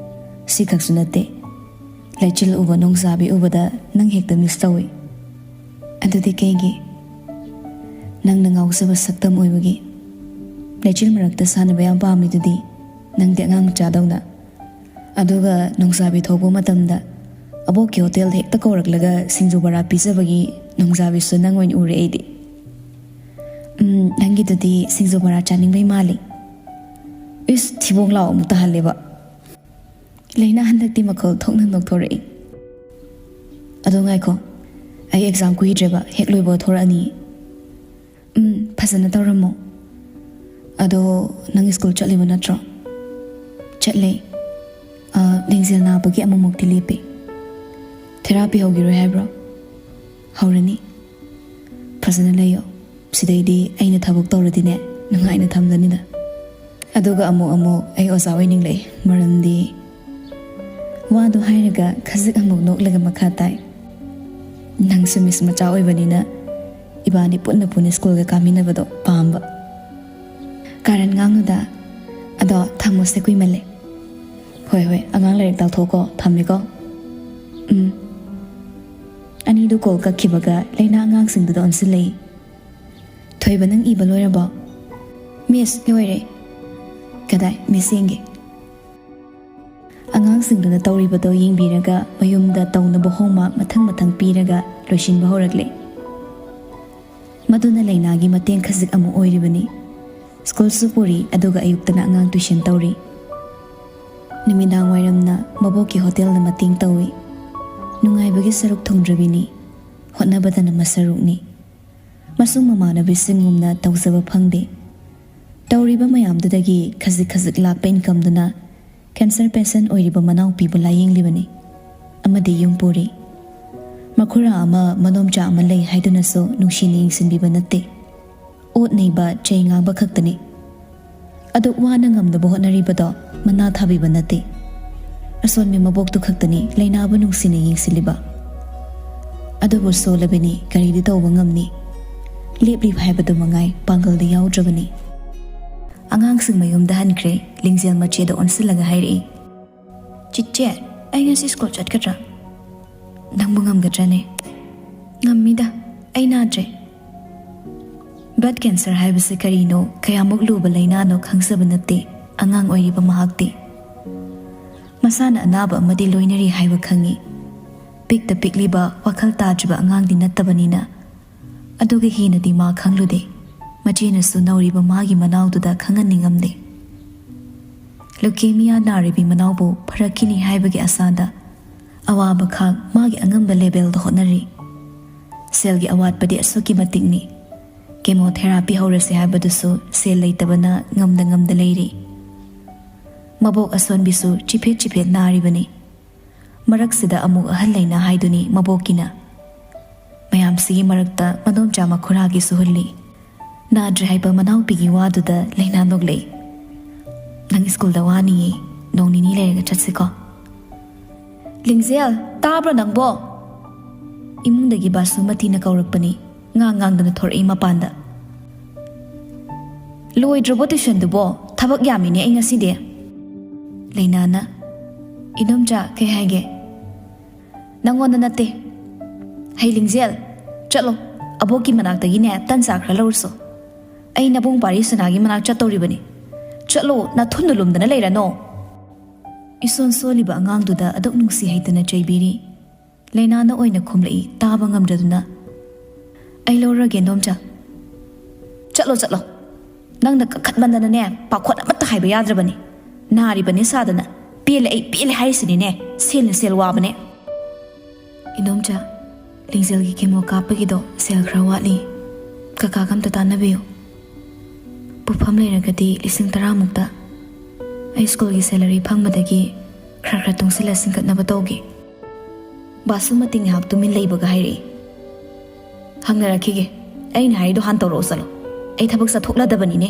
ꯁꯤꯈꯛꯁꯨ ꯅꯠꯇꯦ, ꯂꯩꯆꯤꯜ ꯎꯕ, ꯅꯣꯡꯖꯥꯕꯤ ꯎꯕꯗ ꯅꯪ ꯍꯦꯛꯇ ꯃꯤꯁ ꯇꯧꯏ꯫ ꯑꯗꯨꯗꯤ ꯀꯩꯒꯤ?" "ꯅꯪꯅ ꯉꯥꯎꯖꯕ ꯁꯛꯇꯝ ꯑꯣꯏꯕꯒꯤ꯫ ꯂꯩꯆꯤꯜ ꯃꯔꯛꯇ ꯁꯥꯟꯅꯕ ꯌꯥꯝ ꯄꯥꯝꯃꯤꯗꯨꯗꯤ ꯅꯪꯗꯤ ꯑꯉꯥꯡ ꯃꯆꯥꯗꯧꯅ꯫ ꯑꯗꯨꯒ ꯅꯣꯡꯖꯥꯕꯤ ꯊꯣꯛꯄ ꯃꯇꯝꯗ ꯑꯕꯣꯛꯀꯤ ꯍꯣꯇꯦꯜꯗ ꯍꯦꯛꯇ ꯀꯧꯔꯛꯂꯒ ꯁꯤꯡꯖꯨ ꯕꯣꯔꯥ ꯄꯤꯖꯕꯒꯤ ꯅꯣꯡꯖꯥꯕꯤꯁꯨ ꯅꯪ ꯑꯣꯏꯅ ꯎꯔꯦ ꯑꯩꯗꯤ꯫" "ꯎꯝ, ꯅꯪꯒꯤꯗꯨꯗꯤ ꯁꯤꯡꯖꯨ ꯕꯣꯔꯥ ꯆꯥꯅꯤꯡꯕꯩ ꯃꯥꯜꯂꯤ꯫" ꯏꯁ, ꯊꯤꯕꯣꯡ ꯂꯥꯎ ꯑꯃꯨꯛ ꯇꯥꯍꯜꯂꯦꯕ꯫ ꯂꯩꯅꯥ ꯍꯟꯗꯛꯇꯤ ꯃꯈꯜ ꯊꯣꯛꯅ ꯅꯣꯛꯊꯣꯔꯛꯏ꯫ "ꯑꯗꯣ ꯉꯥꯏꯈꯣ, ꯑꯩ ꯑꯦꯛꯖꯥꯝ ꯀꯨꯏꯗ꯭ꯔꯦꯕ, ꯍꯦꯛ ꯂꯣꯏꯕ ꯊꯣꯔꯛꯑꯅꯤ꯫" "ꯎꯝ, ꯐꯖꯅ ꯇꯧꯔꯝꯃꯣ꯫ ꯑꯗꯣ ꯅꯪ ꯁ꯭ꯀꯨꯜ ꯆꯠꯂꯤꯕ ꯅꯠꯇ꯭ꯔꯣ?" "ꯆꯠꯂꯦ꯫ ꯑ, ꯂꯦꯡꯖꯦꯜ ꯅꯥꯕꯒꯤ ꯑꯃꯨꯛꯃꯨꯛꯇꯤ ꯂꯦꯞꯄꯦ꯫" "ꯊꯦꯔꯥꯄꯤ ꯍꯧꯈꯤꯔꯣꯏ ꯍꯥꯏꯕ꯭ꯔꯣ?" "ꯍꯧꯔꯅꯤ꯫" "ꯐꯖꯅ ꯂꯩꯌꯣ꯫ ꯁꯤꯗꯩꯗꯤ ꯑꯩꯅ ꯊꯕꯛ ꯇꯧꯔꯗꯤꯅꯦ, ꯅꯨꯡꯉꯥꯏꯅ ꯊꯝꯂꯅꯤꯗ꯫ ꯑꯗꯨꯒ ꯑꯃꯨꯛ ꯑꯃꯨꯛ ꯑꯩ ꯑꯣꯖꯥ ꯑꯣꯏꯅꯤꯡꯂꯛꯏ, ꯃꯔꯝꯗꯤ ꯋꯥꯗꯣ ꯍꯥꯏꯔꯒ ꯈꯖꯤꯛ ꯑꯃꯨꯛ ꯅꯣꯛꯂꯒ ꯃꯈꯥ ꯇꯥꯏ, "ꯅꯪꯁꯨ ꯃꯤꯁ ꯃꯆꯥ ꯑꯣꯏꯕꯅꯤꯅ ꯏꯕꯥꯅꯤ ꯄꯨꯟꯅ ꯄꯨꯟꯅ ꯁ꯭ꯀꯨꯜꯒ ꯀꯥꯃꯤꯟꯅꯕꯗꯣ ꯄꯥꯝꯕ꯫" "ꯀꯥꯔꯟ ꯉꯥꯡꯅꯨꯗ꯫ ꯑꯗꯣ ꯊꯝꯃꯣꯁꯦ, ꯀꯨꯏꯃꯜꯂꯦ꯫" "ꯍꯣꯏ ꯍꯣꯏ, ꯑꯉꯥꯡ ꯂꯥꯏꯔꯤꯛ ꯇꯥꯛꯊꯣꯛꯀꯣ, ꯊꯝꯃꯦꯀꯣ꯫" "ꯎꯝ꯫" ꯑꯅꯤꯗꯨ ꯀꯣꯜ ꯀꯛꯈꯤꯕꯒ ꯂꯩꯅꯥ ꯑꯉꯥꯡꯁꯤꯡꯗꯨꯗ ꯑꯣꯟꯁꯤꯜꯂꯛꯏ꯫ "ꯊꯣꯏꯕ, ꯅꯪ ꯏꯕ ꯂꯣꯏꯔꯕꯣ?" "ꯃꯤꯁ, ꯂꯣꯏꯔꯦ꯫" "ꯀꯗꯥꯏ, ꯃꯤꯁ ꯌꯦꯡꯒꯦ꯫" ꯑꯉꯥꯡꯁꯤꯡꯗꯨꯅ ꯇꯧꯔꯤꯕꯗꯣ ꯌꯦꯡꯕꯤꯔꯒ ꯃꯌꯨꯝꯗ ꯇꯧꯅꯕ ꯍꯣꯝꯋꯥꯔꯛ ꯃꯊꯪ ꯃꯊꯪ ꯄꯤꯔꯒ ꯂꯣꯏꯁꯤꯟꯕ ꯍꯧꯔꯛꯂꯦ꯫ ꯃꯗꯨꯅ ꯂꯩꯅꯥꯒꯤ ꯃꯇꯦꯡ ꯈꯖꯤꯛ ꯑꯃꯨꯛ ꯑꯣꯏꯔꯤꯕꯅꯤ꯫ ꯁ꯭ꯀꯨꯜꯁꯨ ꯄꯨꯔꯤ, ꯑꯗꯨꯒ ꯑꯌꯨꯛꯇꯅ ꯑꯉꯥꯡ ꯇꯨꯏꯁꯟ ꯇꯧꯔꯤ꯫ ꯅꯨꯃꯤꯗꯥꯡ ꯋꯥꯏꯔꯝꯅ ꯃꯕꯣꯛꯀꯤ ꯍꯣꯇꯦꯜꯗ ꯃꯇꯦꯡ ꯇꯧꯏ꯫ ꯅꯨꯡꯉꯥꯏꯕꯒꯤ ꯁꯔꯨꯛ ꯊꯣꯡꯗ꯭ꯔꯕꯤꯅꯤ, ꯍꯣꯠꯅꯕꯗꯅ ꯃꯁꯔꯨꯛꯅꯤ꯫ ꯃꯁꯨꯡ ꯃꯃꯥꯟꯅꯕꯤꯁꯤꯡꯒꯨꯝꯅ ꯇꯧꯖꯕ ꯐꯪꯗꯦ꯫ ꯇꯧꯔꯤꯕ ꯃꯌꯥꯝꯗꯨꯗꯒꯤ ꯈꯖꯤꯛ ꯈꯖꯤꯛ ꯂꯥꯛꯄ ꯏꯟꯀꯝꯗꯨꯅ ꯀꯦꯟꯁꯔ ꯄꯦꯁꯦꯟ ꯑꯣꯏꯔꯤꯕ ꯃꯅꯥꯎꯄꯤꯕꯨ ꯂꯥꯌꯦꯡꯂꯤꯕꯅꯤ꯫ ꯑꯃꯗꯤ ꯌꯨꯝ ꯄꯨꯔꯤ꯫ ꯃꯈꯨꯔꯥ ꯑꯃ, ꯃꯅꯣꯝꯆꯥ ꯑꯃ ꯂꯩ ꯍꯥꯏꯗꯨꯅꯁꯨ ꯅꯨꯡꯁꯤꯅ ꯌꯦꯡꯁꯤꯟꯕꯤꯕ ꯅꯠꯇꯦ꯫ ꯑꯣꯠ ꯅꯩꯕ, ꯆꯩ ꯉꯥꯡꯕ ꯈꯛꯇꯅꯤ꯫ ꯑꯗꯨꯛ ꯋꯥꯅ ꯉꯝꯅꯕ ꯍꯣꯠꯅꯔꯤꯕꯗꯣ ꯃꯅꯥ ꯊꯥꯕꯤꯕ ꯅꯠꯇꯦ꯫ ꯑꯁꯣꯟꯕꯤ ꯃꯕꯣꯛꯇꯨ ꯈꯛꯇꯅꯤ ꯂꯩꯅꯥꯕꯨ ꯅꯨꯡꯁꯤꯅ ꯌꯦꯡꯁꯤꯜꯂꯤꯕ꯫ ꯑꯗꯨꯕꯨ ꯁꯣꯜꯂꯕꯅꯤ, ꯀꯔꯤꯗꯤ ꯇꯧꯕ ꯉꯝꯅꯤ? ꯂꯦꯞꯂꯤꯕ ꯍꯥꯏꯕꯗꯨ ꯃꯉꯥꯏ, ꯄꯥꯡꯒꯜꯗꯤ ꯌꯥꯎꯗ꯭ꯔꯕꯅꯤ꯫ ꯑꯉꯥꯡꯁꯤꯡ ꯃꯌꯨꯝꯗ ꯍꯟꯈ꯭ꯔꯦ꯫ ꯂꯤꯡꯖꯦꯜ ꯃꯆꯦꯗ ꯑꯣꯟꯁꯤꯜꯂꯒ ꯍꯥꯏꯔꯛꯏ, "ꯆꯤꯆꯦ, ꯑꯩ ꯉꯁꯤ ꯁ꯭ꯀꯨꯜ ꯆꯠꯀꯗ꯭ꯔꯥ?" "ꯅꯪꯕꯨ ꯉꯝꯒꯗ꯭ꯔꯅꯦ?" "ꯉꯝꯃꯤꯗ, ꯑꯩ ꯅꯥꯗ꯭ꯔꯦ꯫" ꯕ꯭ꯂꯗ ꯀꯦꯟꯁꯔ ꯍꯥꯏꯕꯁꯤ ꯀꯔꯤꯅꯣ, ꯀꯌꯥꯃꯨꯛ ꯂꯨꯕ ꯂꯩꯅꯥꯅꯣ ꯈꯪꯖꯕ ꯅꯠꯇꯦ ꯑꯉꯥꯡ ꯑꯣꯏꯔꯤꯕ ꯃꯍꯥꯛꯇꯤ꯫ ꯃꯁꯥꯅ ꯑꯅꯥꯕ ꯑꯃꯗꯤ ꯂꯣꯏꯅꯔꯤ ꯍꯥꯏꯕ ꯈꯪꯏ꯫ ꯄꯤꯛꯇ ꯄꯤꯛꯂꯤꯕ, ꯋꯥꯈꯜ ꯇꯥꯗ꯭ꯔꯤꯕ ꯑꯉꯥꯡꯗꯤ ꯅꯠꯇꯕꯅꯤꯅ꯫ ꯑꯗꯨꯒ ꯍꯦꯟꯅꯗꯤ ꯃꯥ ꯈꯪꯂꯨꯗꯦ꯫ ꯃꯆꯦꯅꯁꯨ ꯅꯧꯔꯤꯕ ꯃꯥꯒꯤ ꯃꯅꯥꯎꯗꯨꯗ ꯈꯪꯍꯟꯅꯤꯡꯉꯝꯗꯦ꯫ ꯂꯨꯀꯦꯃꯤꯌꯥ ꯅꯥꯔꯤꯕꯤ ꯃꯅꯥꯎꯕꯨ ꯐꯔꯛꯈꯤꯅꯤ ꯍꯥꯏꯕꯒꯤ ꯑꯁꯥꯗ ꯑꯋꯥꯕ ꯈꯥꯡ ꯃꯥꯒꯤ ꯑꯉꯝꯕ ꯂꯦꯕꯦꯜꯗ ꯍꯣꯠꯅꯔꯤ꯫ ꯁꯦꯜꯒꯤ ꯑꯋꯥꯠꯄꯗꯤ ꯑꯁꯨꯛꯀꯤ ꯃꯇꯤꯛꯅꯤ꯫ ꯀꯦꯃꯣꯊꯦꯔꯥꯄꯤ ꯍꯧꯔꯁꯦ ꯍꯥꯏꯕꯗꯨꯁꯨ ꯁꯦꯜ ꯂꯩꯇꯕꯅ ꯉꯝꯗ ꯉꯝꯗ ꯂꯩꯔꯤ꯫ ꯃꯕꯣꯛ ꯑꯁꯣꯟꯕꯤꯁꯨ ꯆꯤꯐꯦꯠ ꯆꯤꯐꯦꯠ ꯅꯥꯔꯤꯕꯅꯤ꯫ ꯃꯔꯛꯁꯤꯗ ꯑꯃꯨꯛ ꯑꯍꯜ ꯂꯩꯅꯥ ꯍꯥꯏꯗꯨꯅꯤ ꯃꯕꯣꯛꯀꯤꯅ꯫ ꯃꯌꯥꯝꯁꯤꯒꯤ ꯃꯔꯛꯇ ꯃꯗꯣꯝꯆꯥ ꯃꯈꯨꯔꯥꯒꯤꯁꯨ ꯍꯨꯜꯂꯤ꯫ ꯅꯥꯗ꯭ꯔꯦ ꯍꯥꯏꯕ ꯃꯅꯥꯎꯄꯤꯒꯤ ꯋꯥꯗꯨꯗ ꯂꯩꯅꯥ ꯅꯣꯛꯂꯛꯏ꯫ "ꯅꯪ ꯁ꯭ꯀꯨꯜꯗ ꯋꯥꯅꯤꯌꯦ, ꯅꯣꯡ ꯅꯤꯅꯤ ꯂꯩꯔꯒ ꯆꯠꯁꯤꯀꯣ?" "ꯂꯤꯡꯖꯦꯜ, ꯇꯥꯕ꯭ꯔꯣ ꯅꯪꯕꯣ?" ꯏꯃꯨꯡꯗꯒꯤ ꯕꯥꯁꯨꯃꯇꯤꯅ ꯀꯧꯔꯛꯄꯅꯤ꯫ ꯉꯥꯡ ꯉꯥꯡꯗꯅ ꯊꯣꯔꯛꯏ ꯃꯄꯥꯟꯗ꯫ "ꯂꯣꯏꯗ꯭ꯔꯕꯣ ꯇ꯭ꯌꯨꯁꯟꯗꯨꯕꯣ? ꯊꯕꯛ ꯌꯥꯝꯃꯤꯅꯦ ꯑꯩ ꯉꯁꯤꯗꯤ꯫" ꯂꯩꯅꯥꯅ, "ꯏꯗꯣꯝꯆꯥ, ꯀꯩ ꯍꯥꯏꯒꯦ?" "ꯅꯪꯉꯣꯟꯗ ꯅꯠꯇꯦ꯫ ꯍꯩ ꯂꯤꯡꯖꯦꯜ, ꯆꯠꯂꯣ꯫ ꯑꯕꯣꯛꯀꯤ ꯃꯅꯥꯛꯇꯒꯤꯅꯦ ꯇꯟ ꯆꯥ ꯈꯔ ꯂꯧꯔꯨꯁꯣ꯫ ꯑꯩ ꯅꯕꯨꯡ ꯄꯥꯔꯤ ꯁꯅꯥꯒꯤ ꯃꯅꯥꯛ ꯆꯠꯇꯧꯔꯤꯕꯅꯤ꯫ ꯆꯠꯂꯣ, ꯅꯥꯊꯨꯟꯗ ꯂꯨꯝꯗꯅ ꯂꯩꯔꯅꯣ꯫" ꯏꯁꯣꯟ ꯁꯣꯜꯂꯤꯕ ꯑꯉꯥꯡꯗꯨꯗ ꯑꯗꯨꯛ ꯅꯨꯡꯁꯤ ꯍꯩꯇꯅ ꯆꯩꯕꯤꯔꯤ꯫ ꯂꯩꯅꯥꯅ ꯑꯣꯏꯅ ꯈꯨꯝꯂꯛꯏ, ꯇꯥꯕ ꯉꯝꯗ꯭ꯔꯗꯨꯅ꯫ "ꯑꯩ ꯂꯧꯔꯒꯦ, ꯏꯗꯣꯝꯆꯥ꯫" "ꯆꯠꯂꯣ, ꯆꯠꯂꯣ꯫ ꯅꯪꯅ ꯀꯟꯈꯠꯃꯟꯗꯅꯅꯦ, ꯄꯥꯈꯣꯟ ꯑꯃꯠꯇ ꯍꯥꯏꯕ ꯌꯥꯗ꯭ꯔꯕꯅꯤ꯫ ꯅꯥꯔꯤꯕꯅꯤ ꯁꯥꯗꯅ꯫ ꯄꯦꯜꯂꯦ, ꯑꯩ ꯄꯦꯜꯂꯦ ꯍꯥꯏꯔꯤꯁꯤꯅꯤꯅꯦ꯫ ꯁꯦꯜꯅ ꯁꯦꯜ ꯋꯥꯕꯅꯦ꯫" "ꯏꯗꯣꯝꯆꯥ, ꯂꯤꯡꯖꯦꯜꯒꯤ ꯀꯦꯃꯣ ꯀꯥꯞꯄꯒꯤꯗꯣ ꯁꯦꯜ ꯈꯔ ꯋꯥꯠꯂꯤ꯫ ꯀꯀꯥꯒ ꯑꯝꯇ ꯇꯥꯟꯅꯕꯤꯌꯨ꯫ ꯄꯨꯐꯝ ꯂꯩꯔꯒꯗꯤ ꯂꯤꯁꯤꯡ ꯇꯔꯥꯃꯨꯛꯇ꯫ ꯑꯩ ꯁ꯭ꯀꯨꯜꯒꯤ ꯁꯦꯂꯔꯤ ꯐꯪꯕꯗꯒꯤ ꯈꯔ ꯈꯔ ꯇꯨꯡꯁꯤꯜꯂ ꯁꯤꯡꯒꯠꯅꯕ ꯇꯧꯒꯦ꯫" ꯕꯥꯁꯨꯃꯇꯤ ꯉꯥꯏꯍꯥꯛ ꯇꯨꯃꯤꯟ ꯂꯩꯕꯒ ꯍꯥꯏꯔꯛꯏ, "ꯍꯪꯅꯔꯛꯈꯤꯒꯦ꯫ ꯑꯩꯅ ꯍꯥꯏꯔꯤꯗꯣ ꯍꯥꯟ ꯇꯧꯔꯛꯑꯣ ꯆꯠꯂꯣ꯫ ꯑꯩ ꯊꯕꯛ ꯆꯠꯊꯣꯛꯂꯗꯕꯅꯤꯅꯦ꯫"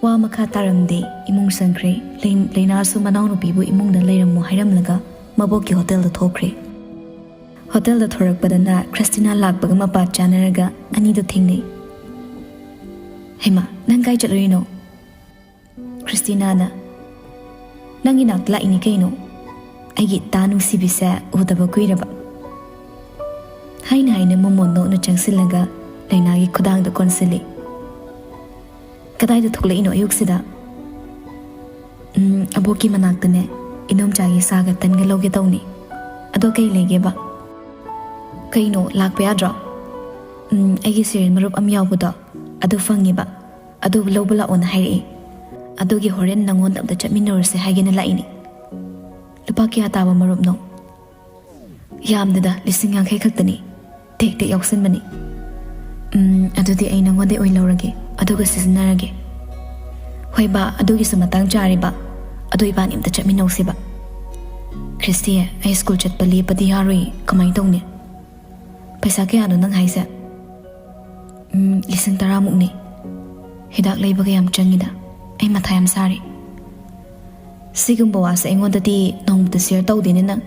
ꯋꯥ ꯃꯈꯥ ꯇꯥꯔꯝꯗꯦ꯫ ꯏꯃꯨꯡ ꯆꯪꯈ꯭ꯔꯦ꯫ ꯂꯩ-, ꯂꯩꯅꯥꯁꯨ ꯃꯅꯥꯎꯅꯨꯄꯤꯕꯨ ꯏꯃꯨꯡꯗ ꯂꯩꯔꯝꯃꯣ ꯍꯥꯏꯔꯝꯂꯒ ꯃꯕꯣꯛꯀꯤ ꯍꯣꯇꯦꯜꯗ ꯊꯣꯛꯈ꯭ꯔꯦ꯫ ꯍꯣꯇꯦꯜꯗ ꯊꯣꯔꯛꯄꯗꯅ ꯈ꯭ꯔꯤꯁꯇꯤꯅꯥ ꯂꯥꯛꯄꯒ ꯃꯄꯥ ꯆꯥꯅꯔꯒ ꯑꯅꯤꯗꯣ ꯊꯦꯡꯅꯩ꯫ "ꯍꯩꯃꯥ, ꯅꯪ ꯀꯥꯏ ꯆꯠꯂꯨꯏꯅꯣ?" ꯈ꯭ꯔꯤꯁꯇꯤꯅꯥꯅ, "ꯅꯪꯒꯤ ꯅꯥꯛꯇ ꯂꯥꯛꯏꯅꯤ ꯀꯩꯅꯣ꯫ ꯑꯩꯒꯤ ꯏꯇꯥ ꯅꯨꯡꯁꯤꯕꯤꯁꯦ ꯎꯗꯕ ꯀꯨꯏꯔꯕ꯫" ꯍꯥꯏꯅ ꯍꯥꯏꯅ ꯃꯣꯃꯣꯟ ꯅꯣꯛꯅ ꯆꯪꯁꯤꯜꯂꯒ ꯂꯩꯅꯥꯒꯤ ꯈꯨꯗꯥꯡꯗ ꯀꯣꯟꯁꯤꯜꯂꯤ꯫ "ꯀꯗꯥꯏꯗ ꯊꯣꯛꯂꯛꯏꯅꯣ ꯑꯌꯨꯛꯁꯤꯗ?" "ꯎꯝ, ꯑꯕꯣꯛꯀꯤ ꯃꯅꯥꯛꯇꯅꯦ, ꯏꯗꯣꯝꯆꯥꯒꯤ ꯁꯥꯒ ꯇꯟꯒ ꯂꯧꯒꯦ ꯇꯧꯅꯤ꯫ ꯑꯗꯣ ꯀꯩ ꯂꯩꯒꯦꯕ?" "ꯀꯩꯅꯣ, ꯂꯥꯛꯄ ꯌꯥꯗ꯭ꯔꯣ?" "ꯎꯝ, ꯑꯩꯒꯤ ꯁꯤꯔꯦꯟ ꯃꯔꯨꯞ ꯑꯃ ꯌꯥꯎꯕꯗꯣ, ꯑꯗꯨ ꯐꯪꯉꯦꯕ꯫ ꯑꯗꯨ ꯂꯧꯕ ꯂꯥꯛꯑꯣꯅ ꯍꯥꯏꯔꯛꯏ꯫ ꯑꯗꯨꯒꯤ ꯍꯣꯔꯦꯟ ꯅꯪꯉꯣꯟꯗ ꯑꯝꯇ ꯆꯠꯃꯤꯟꯅꯔꯨꯁꯦ ꯍꯥꯏꯒꯦꯅ ꯂꯥꯛꯏꯅꯤ꯫" "ꯂꯨꯄꯥ ꯀꯌꯥ ꯇꯥꯕ ꯃꯔꯨꯞꯅꯣ?" "ꯌꯥꯝꯗꯦꯗ, ꯂꯤꯁꯤꯡ ꯌꯥꯡꯈꯩ ꯈꯛꯇꯅꯤ꯫ ꯇꯦꯛ ꯇꯦꯛ ꯌꯥꯎꯁꯟꯕꯅꯤ꯫" "ꯎꯝ, ꯑꯗꯨꯗꯤ ꯑꯩ ꯅꯪꯉꯣꯟꯗꯩ ꯑꯣꯏꯅ ꯂꯧꯔꯒꯦ, ꯑꯗꯨꯒ ꯁꯤꯖꯤꯟꯅꯔꯒꯦ꯫" "ꯍꯣꯏ ꯕꯥ, ꯑꯗꯨꯒꯤꯁꯨ ꯃꯇꯥꯡ ꯆꯥꯔꯦꯕ꯫ ꯑꯗꯨ ꯏꯕꯥꯅꯤ ꯑꯝꯇ ꯆꯠꯃꯤꯟꯅꯧꯁꯦꯕ꯫" "ꯈ꯭ꯔꯤꯁꯇꯤ, ꯑꯩ ꯁ꯭ꯀꯨꯜ ꯆꯠꯄ ꯂꯦꯞꯄꯗꯤ ꯌꯥꯔꯣꯏ, ꯀꯃꯥꯏꯅ ꯇꯧꯅꯤ?" "ꯄꯩꯁꯥ ꯀꯌꯥꯅꯣ ꯅꯪ ꯍꯥꯏꯁꯦ?" ꯎꯝ, ꯂꯤꯁꯤꯡ ꯇꯔꯥꯃꯨꯛꯅꯤ꯫ ꯍꯤꯗꯥꯛ ꯂꯩꯕꯒ ꯌꯥꯝ ꯆꯪꯉꯤꯗ꯫ ꯑꯩ ꯃꯊꯥ ꯌꯥꯝ ꯁꯥꯔꯦ꯫ ꯁꯤꯒꯨꯝꯕ ꯋꯥꯁꯦ ꯑꯩꯉꯣꯟꯗꯗꯤ ꯅꯣꯡꯃꯇ ꯁꯤꯌꯔ ꯇꯧꯗꯦꯅꯦ ꯅꯪ꯫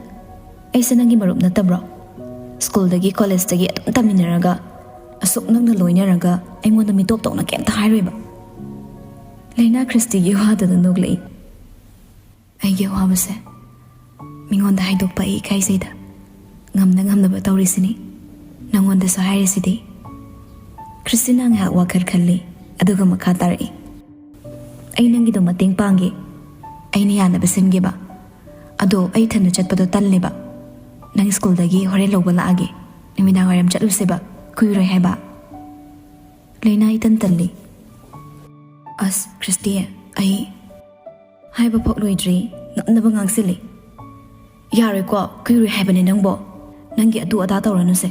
ꯑꯩꯁꯦ ꯅꯪꯒꯤ ꯃꯔꯨꯞ ꯅꯠꯇꯕ꯭ꯔꯣ? ꯁ꯭ꯀꯨꯜꯗꯒꯤ, ꯀꯣꯂꯦꯖꯇꯒꯤ ꯑꯗꯨꯝ ꯇꯝꯃꯤꯟꯅꯔꯒ, ꯑꯁꯨꯛ ꯅꯛꯅ ꯂꯣꯏꯅꯔꯒ ꯑꯩꯉꯣꯟꯗ ꯃꯤꯇꯣꯞ ꯇꯧꯅ ꯀꯩꯝꯇ ꯍꯥꯏꯔꯣꯏꯕ꯫ ꯂꯩꯅꯥ ꯈ꯭ꯔꯤꯁꯇꯤꯒꯤ ꯋꯥꯗꯨꯗ ꯅꯣꯛꯂꯛꯏ꯫ ꯑꯩꯒꯤ ꯑꯋꯥꯕꯁꯦ ꯃꯤꯉꯣꯟꯗ ꯍꯥꯏꯗꯣꯛꯄ ꯑꯩ ꯏꯀꯥꯏꯖꯩꯗ꯫ ꯉꯝꯅ ꯉꯝꯅꯕ ꯇꯧꯔꯤꯁꯤꯅꯤ꯫ ꯅꯪꯉꯣꯟꯗꯁꯨ ꯍꯥꯏꯔꯤꯁꯤꯗꯤ꯫ ꯈ꯭ꯔꯤꯁꯇꯤꯅꯥ ꯉꯥꯏꯍꯥꯛ ꯋꯥꯈꯜ ꯈꯜꯂꯤ, ꯑꯗꯨꯒ ꯃꯈꯥ ꯇꯥꯔꯛꯏ꯫ ꯑꯩ ꯅꯪꯒꯤꯗꯣ ꯃꯇꯦꯡ ꯄꯥꯡꯒꯦ꯫ ꯑꯩꯅ ꯌꯥꯅꯕ ꯁꯤꯟꯒꯦꯕ꯫ ꯑꯗꯣ ꯑꯩ ꯏꯊꯟꯗ ꯆꯠꯄꯗꯣ ꯇꯜꯂꯦꯕ꯫ ꯅꯪ ꯁ꯭ꯀꯨꯜꯗꯒꯤ ꯍꯣꯔꯦꯟ ꯂꯧꯕ ꯂꯥꯛꯑꯒꯦ꯫ ꯅꯨꯃꯤꯗꯥꯡ ꯋꯥꯏꯔꯝ ꯆꯠꯂꯨꯁꯦꯕ꯫ ꯀꯨꯏꯔꯣꯏ ꯍꯥꯏꯕ꯫ ꯂꯩꯅꯥ ꯏꯇꯟ ꯇꯜꯂꯤ꯫ ꯑꯁ, ꯈ꯭ꯔꯤꯁꯇꯤ, ꯑꯩ ꯍꯥꯏꯕ ꯐꯥꯎ ꯂꯣꯏꯗ꯭ꯔꯤ, ꯉꯝꯅꯕ ꯉꯥꯡꯁꯤꯜꯂꯤ꯫ ꯌꯥꯔꯣꯏꯀꯣ, ꯀꯨꯏꯔꯣꯏ ꯍꯥꯏꯕꯅꯦ ꯅꯪꯕꯣ꯫ ꯅꯪꯒꯤ ꯑꯗꯨ ꯑꯗꯥ ꯇꯧꯔꯅꯨꯁꯦ꯫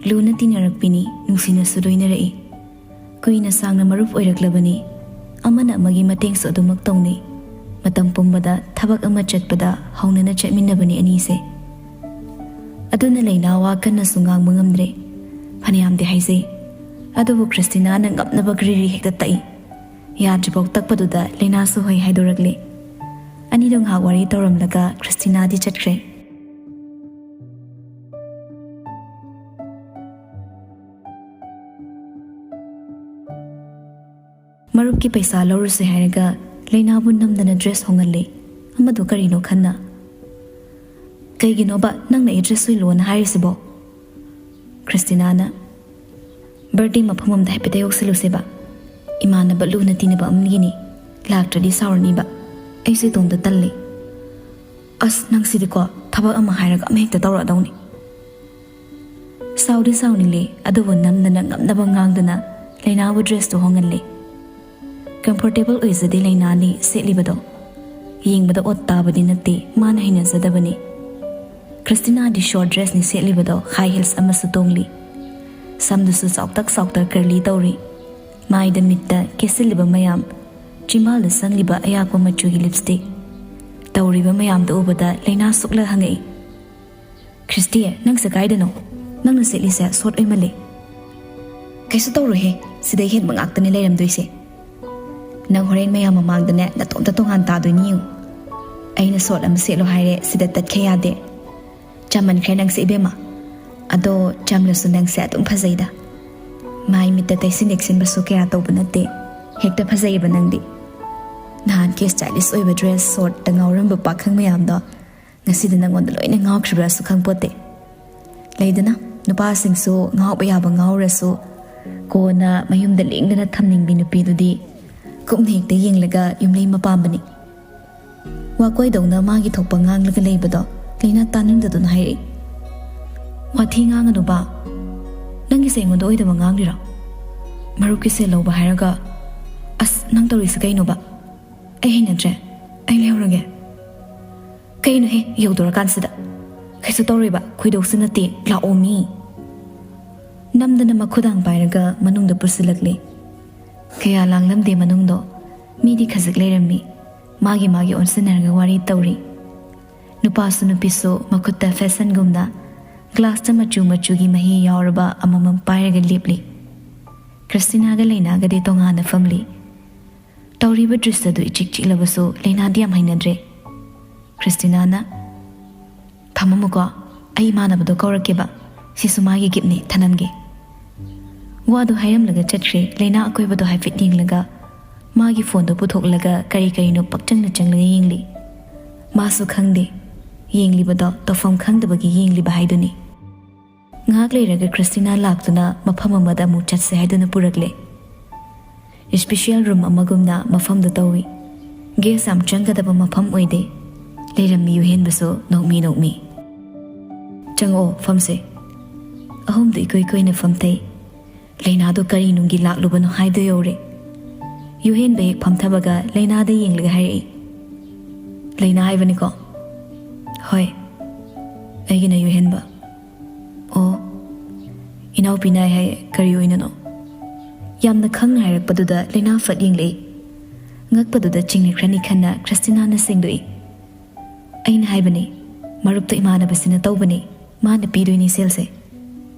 ꯂꯨꯅ ꯇꯤꯟꯅꯔꯛꯄꯤꯅꯤ, ꯅꯨꯡꯁꯤꯅꯁꯨ ꯂꯣꯏꯅꯔꯛꯏ꯫ ꯀꯨꯏꯅ ꯁꯥꯡꯅ ꯃꯔꯨꯞ ꯑꯣꯏꯔꯛꯂꯕꯅꯤ꯫ ꯑꯃꯅ ꯑꯃꯒꯤ ꯃꯇꯦꯡꯁꯨ ꯑꯗꯨꯃꯛ ꯇꯧꯅꯩ꯫ ꯃꯇꯝ ꯄꯨꯝꯕꯗ ꯊꯕꯛ ꯑꯃ ꯆꯠꯄꯗ ꯍꯧꯅꯅ ꯆꯠꯃꯤꯟꯅꯕꯅꯤ ꯑꯅꯤꯁꯦ꯫ ꯑꯗꯨꯅ ꯂꯩꯅꯥ ꯋꯥ ꯀꯟꯅꯁꯨ ꯉꯥꯡꯕ ꯉꯝꯗ꯭ꯔꯦ꯫ ꯐꯅꯌꯥꯝꯗꯤ ꯍꯥꯏꯖꯩ, ꯑꯗꯨꯕꯨ ꯈ꯭ꯔꯤꯁꯇꯤꯅꯥꯅ ꯉꯝꯅꯕ ꯒ꯭ꯔꯤꯔꯤ ꯍꯦꯛꯇ ꯇꯛꯏ꯫ ꯌꯥꯗ꯭ꯔꯤꯐꯥꯎ ꯇꯛꯄꯗꯨꯗ ꯂꯩꯅꯥꯁꯨ ꯍꯣꯏ ꯍꯥꯏꯗꯣꯔꯛꯂꯦ꯫ ꯑꯅꯤꯗꯣ ꯉꯥꯏꯍꯥꯛ ꯋꯥꯔꯤ ꯇꯧꯔꯝꯂꯒ ꯈ꯭ꯔꯤꯁꯇꯤꯅꯥꯗꯤ ꯆꯠꯈ꯭ꯔꯦ꯫ ꯃꯔꯨꯞꯀꯤ ꯄꯩꯁꯥ ꯂꯧꯔꯨꯁꯦ ꯍꯥꯏꯔꯒ ꯂꯩꯅꯥꯕꯨ ꯅꯝꯗꯅ ꯗ꯭ꯔꯦꯁ ꯍꯣꯡꯍꯜꯂꯦ꯫ ꯑꯃꯗꯣ ꯀꯔꯤꯅꯣ ꯈꯟꯅ꯫ "ꯀꯩꯒꯤꯅꯣꯕ ꯅꯪꯅ ꯑꯦꯗ꯭ꯔꯦꯁ ꯁꯣꯏꯂꯣꯅ ꯍꯥꯏꯔꯤꯁꯤꯕꯣ?" ꯈ꯭ꯔꯤꯁꯇꯤꯅꯥꯅ, "ꯕꯔꯗꯦ ꯃꯐꯝ ꯑꯝꯗ ꯍꯥꯏꯐꯦꯠꯇ ꯌꯧꯁꯤꯜꯂꯨꯁꯦꯕ꯫ ꯏꯃꯥꯟꯅꯕ ꯂꯨꯅ ꯇꯤꯟꯅꯕ ꯑꯃꯒꯤꯅꯤ꯫ ꯂꯥꯛꯇ꯭ꯔꯗꯤ ꯁꯥꯎꯔꯅꯤꯕ꯫ ꯑꯩꯁꯨ ꯏꯇꯣꯝꯇ ꯇꯜꯂꯤ꯫ ꯑꯁ, ꯅꯪꯁꯤꯗꯤꯀꯣ, ꯊꯕꯛ ꯑꯃ ꯍꯥꯏꯔꯒ ꯑꯃ ꯍꯦꯛꯇ ꯇꯧꯔꯛꯑꯗꯧꯅꯤ꯫" ꯁꯥꯎꯗꯤ ꯁꯥꯎꯅꯤꯡꯂꯦ, ꯑꯗꯨꯕꯨ ꯅꯝꯗꯅ ꯉꯝꯅꯕ ꯉꯥꯡꯗꯨꯅ ꯂꯩꯅꯥꯕꯨ ꯗ꯭ꯔꯦꯁꯇꯨ ꯍꯣꯡꯍꯜꯂꯦ꯫ ꯀꯝꯐꯣꯔꯇꯦꯕꯜ ꯑꯣꯏꯖꯗꯦ ꯂꯩꯅꯥꯅꯤ ꯁꯦꯠꯂꯤꯕꯗꯣ꯫ ꯌꯦꯡꯕꯗ ꯑꯣꯠ ꯇꯥꯕꯗꯤ ꯅꯠꯇꯦ, ꯃꯥꯅ ꯍꯩꯅꯖꯗꯕꯅꯤ꯫ ꯈ꯭ꯔꯤꯁꯇꯤꯅꯥꯗꯤ ꯁꯣꯔꯠ ꯗ꯭ꯔꯦꯁꯅꯤ ꯁꯦꯠꯂꯤꯕꯗꯣ, ꯍꯥꯏ ꯍꯤꯜꯁ ꯑꯃꯁꯨ ꯇꯣꯡꯂꯤ꯫ ꯁꯝꯗꯨꯁꯨ ꯆꯥꯎꯇꯛ ꯆꯥꯎꯇꯛ ꯀꯔꯂꯤ ꯇꯧꯔꯤ꯫ ꯃꯥꯏꯗ ꯃꯤꯠꯇ ꯀꯦꯁꯤꯜꯂꯤꯕ ꯃꯌꯥꯝ, ꯆꯤꯝꯕꯥꯜꯗ ꯁꯪꯂꯤꯕ ꯑꯌꯥꯛꯄ ꯃꯆꯨꯒꯤ ꯂꯤꯞꯁꯇꯤꯛ꯫ ꯇꯧꯔꯤꯕ ꯃꯌꯥꯝꯗꯨ ꯎꯕꯗ ꯂꯩꯅꯥ ꯁꯨꯛꯂ ꯍꯪꯉꯛꯏ, "ꯈ꯭ꯔꯤꯁꯇꯤ, ꯅꯪꯁꯦ ꯀꯥꯏꯗꯅꯣ? ꯅꯪꯅ ꯁꯦꯠꯂꯤꯁꯦ ꯁꯣꯔꯠ ꯑꯣꯏꯃꯜꯂꯦ꯫" ꯀꯩꯁꯨ ꯇꯧꯔꯣꯏꯍꯦ, ꯁꯤꯗꯩ ꯍꯦꯟꯕ ꯉꯥꯛꯇꯅꯦ ꯂꯩꯔꯝꯗꯣꯏꯁꯦ꯫ ꯅꯪ ꯍꯣꯔꯦꯟ ꯃꯌꯥꯝ ꯃꯃꯥꯡꯗꯅꯦ ꯅꯇꯣꯝꯇ ꯇꯣꯉꯥꯟ ꯇꯥꯗꯣꯏꯅꯤ ꯌꯦꯡꯉꯨ꯫ ꯑꯩꯅ ꯁꯣꯠ ꯑꯃ ꯁꯦꯠꯂꯣ ꯍꯥꯏꯔꯦ, ꯁꯤꯗ ꯇꯠꯈꯦ ꯌꯥꯗꯦ꯫ ꯆꯝꯃꯟꯈ꯭ꯔꯦ ꯅꯪꯁꯦ ꯏꯕꯦꯝꯃ꯫ ꯑꯗꯣ ꯆꯝꯂꯁꯨ ꯅꯪꯁꯦ ꯑꯗꯨꯝ ꯐꯖꯩꯗ꯫ ꯃꯥꯏ ꯃꯤꯠꯇ ꯇꯩꯁꯤꯟ ꯌꯦꯛꯁꯤꯟꯕꯁꯨ ꯀꯌꯥ ꯇꯧꯕ ꯅꯠꯇꯦ꯫ ꯍꯦꯛꯇ ꯐꯖꯩꯌꯦꯕ ꯅꯪꯗꯤ꯫ ꯅꯍꯥꯟ ꯀꯦ stylish ꯑꯣꯏꯕ dress ꯁꯣꯠꯇ ꯉꯥꯎꯔꯝꯕ ꯄꯥꯈꯪ ꯃꯌꯥꯝꯗꯣ ꯉꯁꯤꯗꯤ ꯅꯪꯉꯣꯟꯗ ꯂꯣꯏꯅ ꯉꯥꯎꯈ꯭ꯔꯤꯕ꯭ꯔꯥꯁꯨ ꯈꯪꯄꯣꯠꯇꯦ꯫ ꯂꯩꯗꯅ, ꯅꯨꯄꯥꯁꯤꯡꯁꯨ ꯉꯥꯎꯕ ꯌꯥꯕ ꯉꯥꯎꯔꯁꯨ ꯀꯣꯟꯅ ꯃꯌꯨꯝꯗ ꯂꯦꯡꯗꯅ ꯊꯝꯅꯤꯡꯕꯤ ꯅꯨꯄꯤꯗꯨꯗꯤ ꯀꯨꯞꯅ ꯍꯦꯛꯇ ꯌꯦꯡꯂꯒ ꯌꯨꯝꯂꯩ ꯃꯄꯥꯝꯕꯅꯤ꯫ ꯋꯥꯀꯣꯏꯗꯧꯅ ꯃꯥꯒꯤ ꯊꯣꯛꯄ ꯉꯥꯡꯂꯒ ꯂꯩꯕꯗꯣ ꯂꯩꯅꯥ ꯇꯥꯅꯤꯡꯗꯗꯨꯅ ꯍꯥꯏꯔꯛꯏ꯫ "ꯋꯥꯊꯤ ꯉꯥꯡꯒꯅꯨꯕ꯫ ꯅꯪꯒꯤꯁꯦ ꯑꯩꯉꯣꯟꯗ ꯑꯣꯏꯗꯕ ꯉꯥꯡꯂꯤꯔꯣ? ꯃꯔꯨꯞꯀꯤ ꯁꯦꯜ ꯂꯧꯕ ꯍꯥꯏꯔꯒ, ꯑꯁ, ꯅꯪ ꯇꯧꯔꯤꯁꯦ ꯀꯩꯅꯣꯕ? ꯑꯩ ꯍꯩꯅꯗ꯭ꯔꯦ꯫ ꯑꯩ ꯂꯩꯍꯧꯔꯒꯦ꯫" "ꯀꯩꯅꯣꯍꯦ, ꯌꯧꯗꯣꯔꯀꯥꯟꯁꯤꯗ?" "ꯀꯩꯁꯨ ꯇꯧꯔꯣꯏꯕ, ꯈꯣꯏꯗꯧꯁꯨ ꯅꯠꯇꯦ, ꯂꯥꯛꯑꯣ ꯃꯤ꯫" ꯅꯝꯗꯅ ꯃꯈꯨꯗꯥꯡ ꯄꯥꯏꯔꯒ ꯃꯅꯨꯡꯗ ꯄꯨꯁꯤꯜꯂꯛꯂꯦ꯫ ꯀꯌꯥ ꯂꯥꯡꯂꯝꯗꯦ ꯃꯅꯨꯡꯗꯣ꯫ ꯃꯤꯗꯤ ꯈꯖꯤꯛ ꯂꯩꯔꯝꯃꯤ꯫ ꯃꯥꯒꯤ ꯃꯥꯒꯤ ꯑꯣꯟꯁꯤꯟꯅꯔꯒ ꯋꯥꯔꯤ ꯇꯧꯔꯤ꯫ ꯅꯨꯄꯥꯁꯨ ꯅꯨꯄꯤꯁꯨ ꯃꯈꯨꯠꯇ fashionꯒꯨꯝꯅ glassꯇ ꯃꯆꯨ ꯃꯆꯨꯒꯤ ꯃꯍꯤ ꯌꯥꯎꯔꯕ ꯑꯃꯃꯝ ꯄꯥꯏꯔꯒ ꯂꯦꯞꯂꯤ꯫ ꯈ꯭ꯔꯤꯁꯇꯤꯅꯥꯒ ꯂꯩꯅꯥꯒꯗꯤ ꯇꯣꯉꯥꯟꯅ ꯐꯝꯂꯤ꯫ ꯇꯧꯔꯤꯕ ꯗ꯭ꯔꯤꯁꯇꯗꯨ ꯏꯆꯤꯛ ꯆꯤꯛꯂꯕꯁꯨ ꯂꯩꯅꯥꯗꯤ ꯌꯥꯝ ꯍꯩꯅꯗ꯭ꯔꯦ꯫ ꯈ꯭ꯔꯤꯁꯇꯤꯅꯥꯅ, "ꯊꯝꯃꯝꯃꯨꯀꯣ, ꯑꯩ ꯏꯃꯥꯟꯅꯕꯗꯣ ꯀꯧꯔꯛꯀꯦꯕ꯫ ꯁꯤꯁꯨ ꯃꯥꯒꯤ giftꯅꯦ, ꯊꯅꯝꯒꯦ꯫" ꯋꯥꯗꯨ ꯍꯥꯏꯔꯝꯂꯒ ꯆꯠꯈ꯭ꯔꯦ꯫ ꯂꯩꯅꯥ ꯑꯀꯣꯏꯕꯗꯣ ꯍꯥꯏꯐꯦꯠ ꯌꯦꯡꯂꯒ ꯃꯥꯒꯤ phoneꯗꯣ ꯄꯨꯊꯣꯛꯂꯒ ꯀꯔꯤ ꯀꯔꯤꯅꯣ ꯄꯛꯆꯪꯅ ꯆꯪꯂꯒ ꯌꯦꯡꯂꯤ꯫ ꯃꯥꯁꯨ ꯈꯪꯗꯦ꯫ ꯌꯦꯡꯂꯤꯕꯗꯣ ꯇꯧꯐꯝ ꯈꯪꯗꯕꯒꯤ ꯌꯦꯡꯂꯤꯕ ꯍꯥꯏꯗꯨꯅꯤ꯫ ꯉꯥꯏꯍꯥꯛ ꯂꯩꯔꯒ ꯈ꯭ꯔꯤꯁꯇꯤꯅꯥ ꯂꯥꯛꯇꯨꯅ ꯃꯐꯝ ꯑꯃꯗ ꯑꯃꯨꯛ ꯆꯠꯁꯦ ꯍꯥꯏꯗꯨꯅ ꯄꯨꯔꯛꯂꯦ꯫ Special room ꯑꯃꯒꯨꯝꯅ ꯃꯐꯝꯗꯨ ꯇꯧꯏ꯫ Guest ꯌꯥꯝ ꯆꯪꯒꯗꯕ ꯃꯐꯝ ꯑꯣꯏꯗꯦ꯫ ꯂꯩꯔꯝꯃꯤ ꯌꯨꯍꯦꯟꯕꯁꯨ ꯅꯣꯛꯃꯤ ꯅꯣꯛꯃꯤ꯫ "ꯆꯪꯉꯛꯑꯣ, ꯐꯝꯁꯦ꯫" ꯑꯍꯨꯝꯗꯨ ꯏꯀꯣꯏ ꯀꯣꯏꯅ ꯐꯝꯊꯩ꯫ ꯂꯩꯅꯥꯗꯣ ꯀꯔꯤ ꯅꯨꯡꯒꯤ ꯂꯥꯛꯂꯨꯕꯅꯣ ꯍꯥꯏꯗꯣ ꯌꯧꯔꯦ꯫ ꯌꯨꯍꯦꯟꯕ ꯍꯦꯛ ꯐꯝꯊꯕꯒ ꯂꯩꯅꯥꯗ ꯌꯦꯡꯂꯒ ꯍꯥꯏꯔꯛꯏ, "ꯂꯩꯅꯥ ꯍꯥꯏꯕꯅꯤꯀꯣ?" "ꯍꯣꯏ, ꯑꯩꯒꯤꯅ ꯌꯨꯍꯦꯟꯕ꯫" "ꯑꯣ, ꯏꯅꯥꯎꯄꯤ ꯅꯥꯏ ꯍꯥꯏ, ꯀꯔꯤ ꯑꯣꯏꯅꯅꯣ?" ꯌꯥꯝꯅ ꯈꯪꯅ ꯍꯥꯏꯔꯛꯄꯗꯨꯗ ꯂꯩꯅꯥ ꯐꯠ ꯌꯦꯡꯂꯛꯏ꯫ ꯉꯛꯄꯗꯨꯗ ꯆꯤꯡꯅꯈ꯭ꯔꯅꯤ ꯈꯟꯅ ꯈ꯭ꯔꯤꯁꯇꯤꯅꯥꯅ ꯁꯦꯡꯗꯣꯛꯏ꯫ "ꯑꯩꯅ ꯍꯥꯏꯕꯅꯤ, ꯃꯔꯨꯞꯇ ꯏꯃꯥꯟꯅꯕꯁꯤꯅ ꯇꯧꯕꯅꯤ, ꯃꯥꯅ ꯄꯤꯗꯣꯏꯅꯤ ꯁꯦꯜꯁꯦ꯫"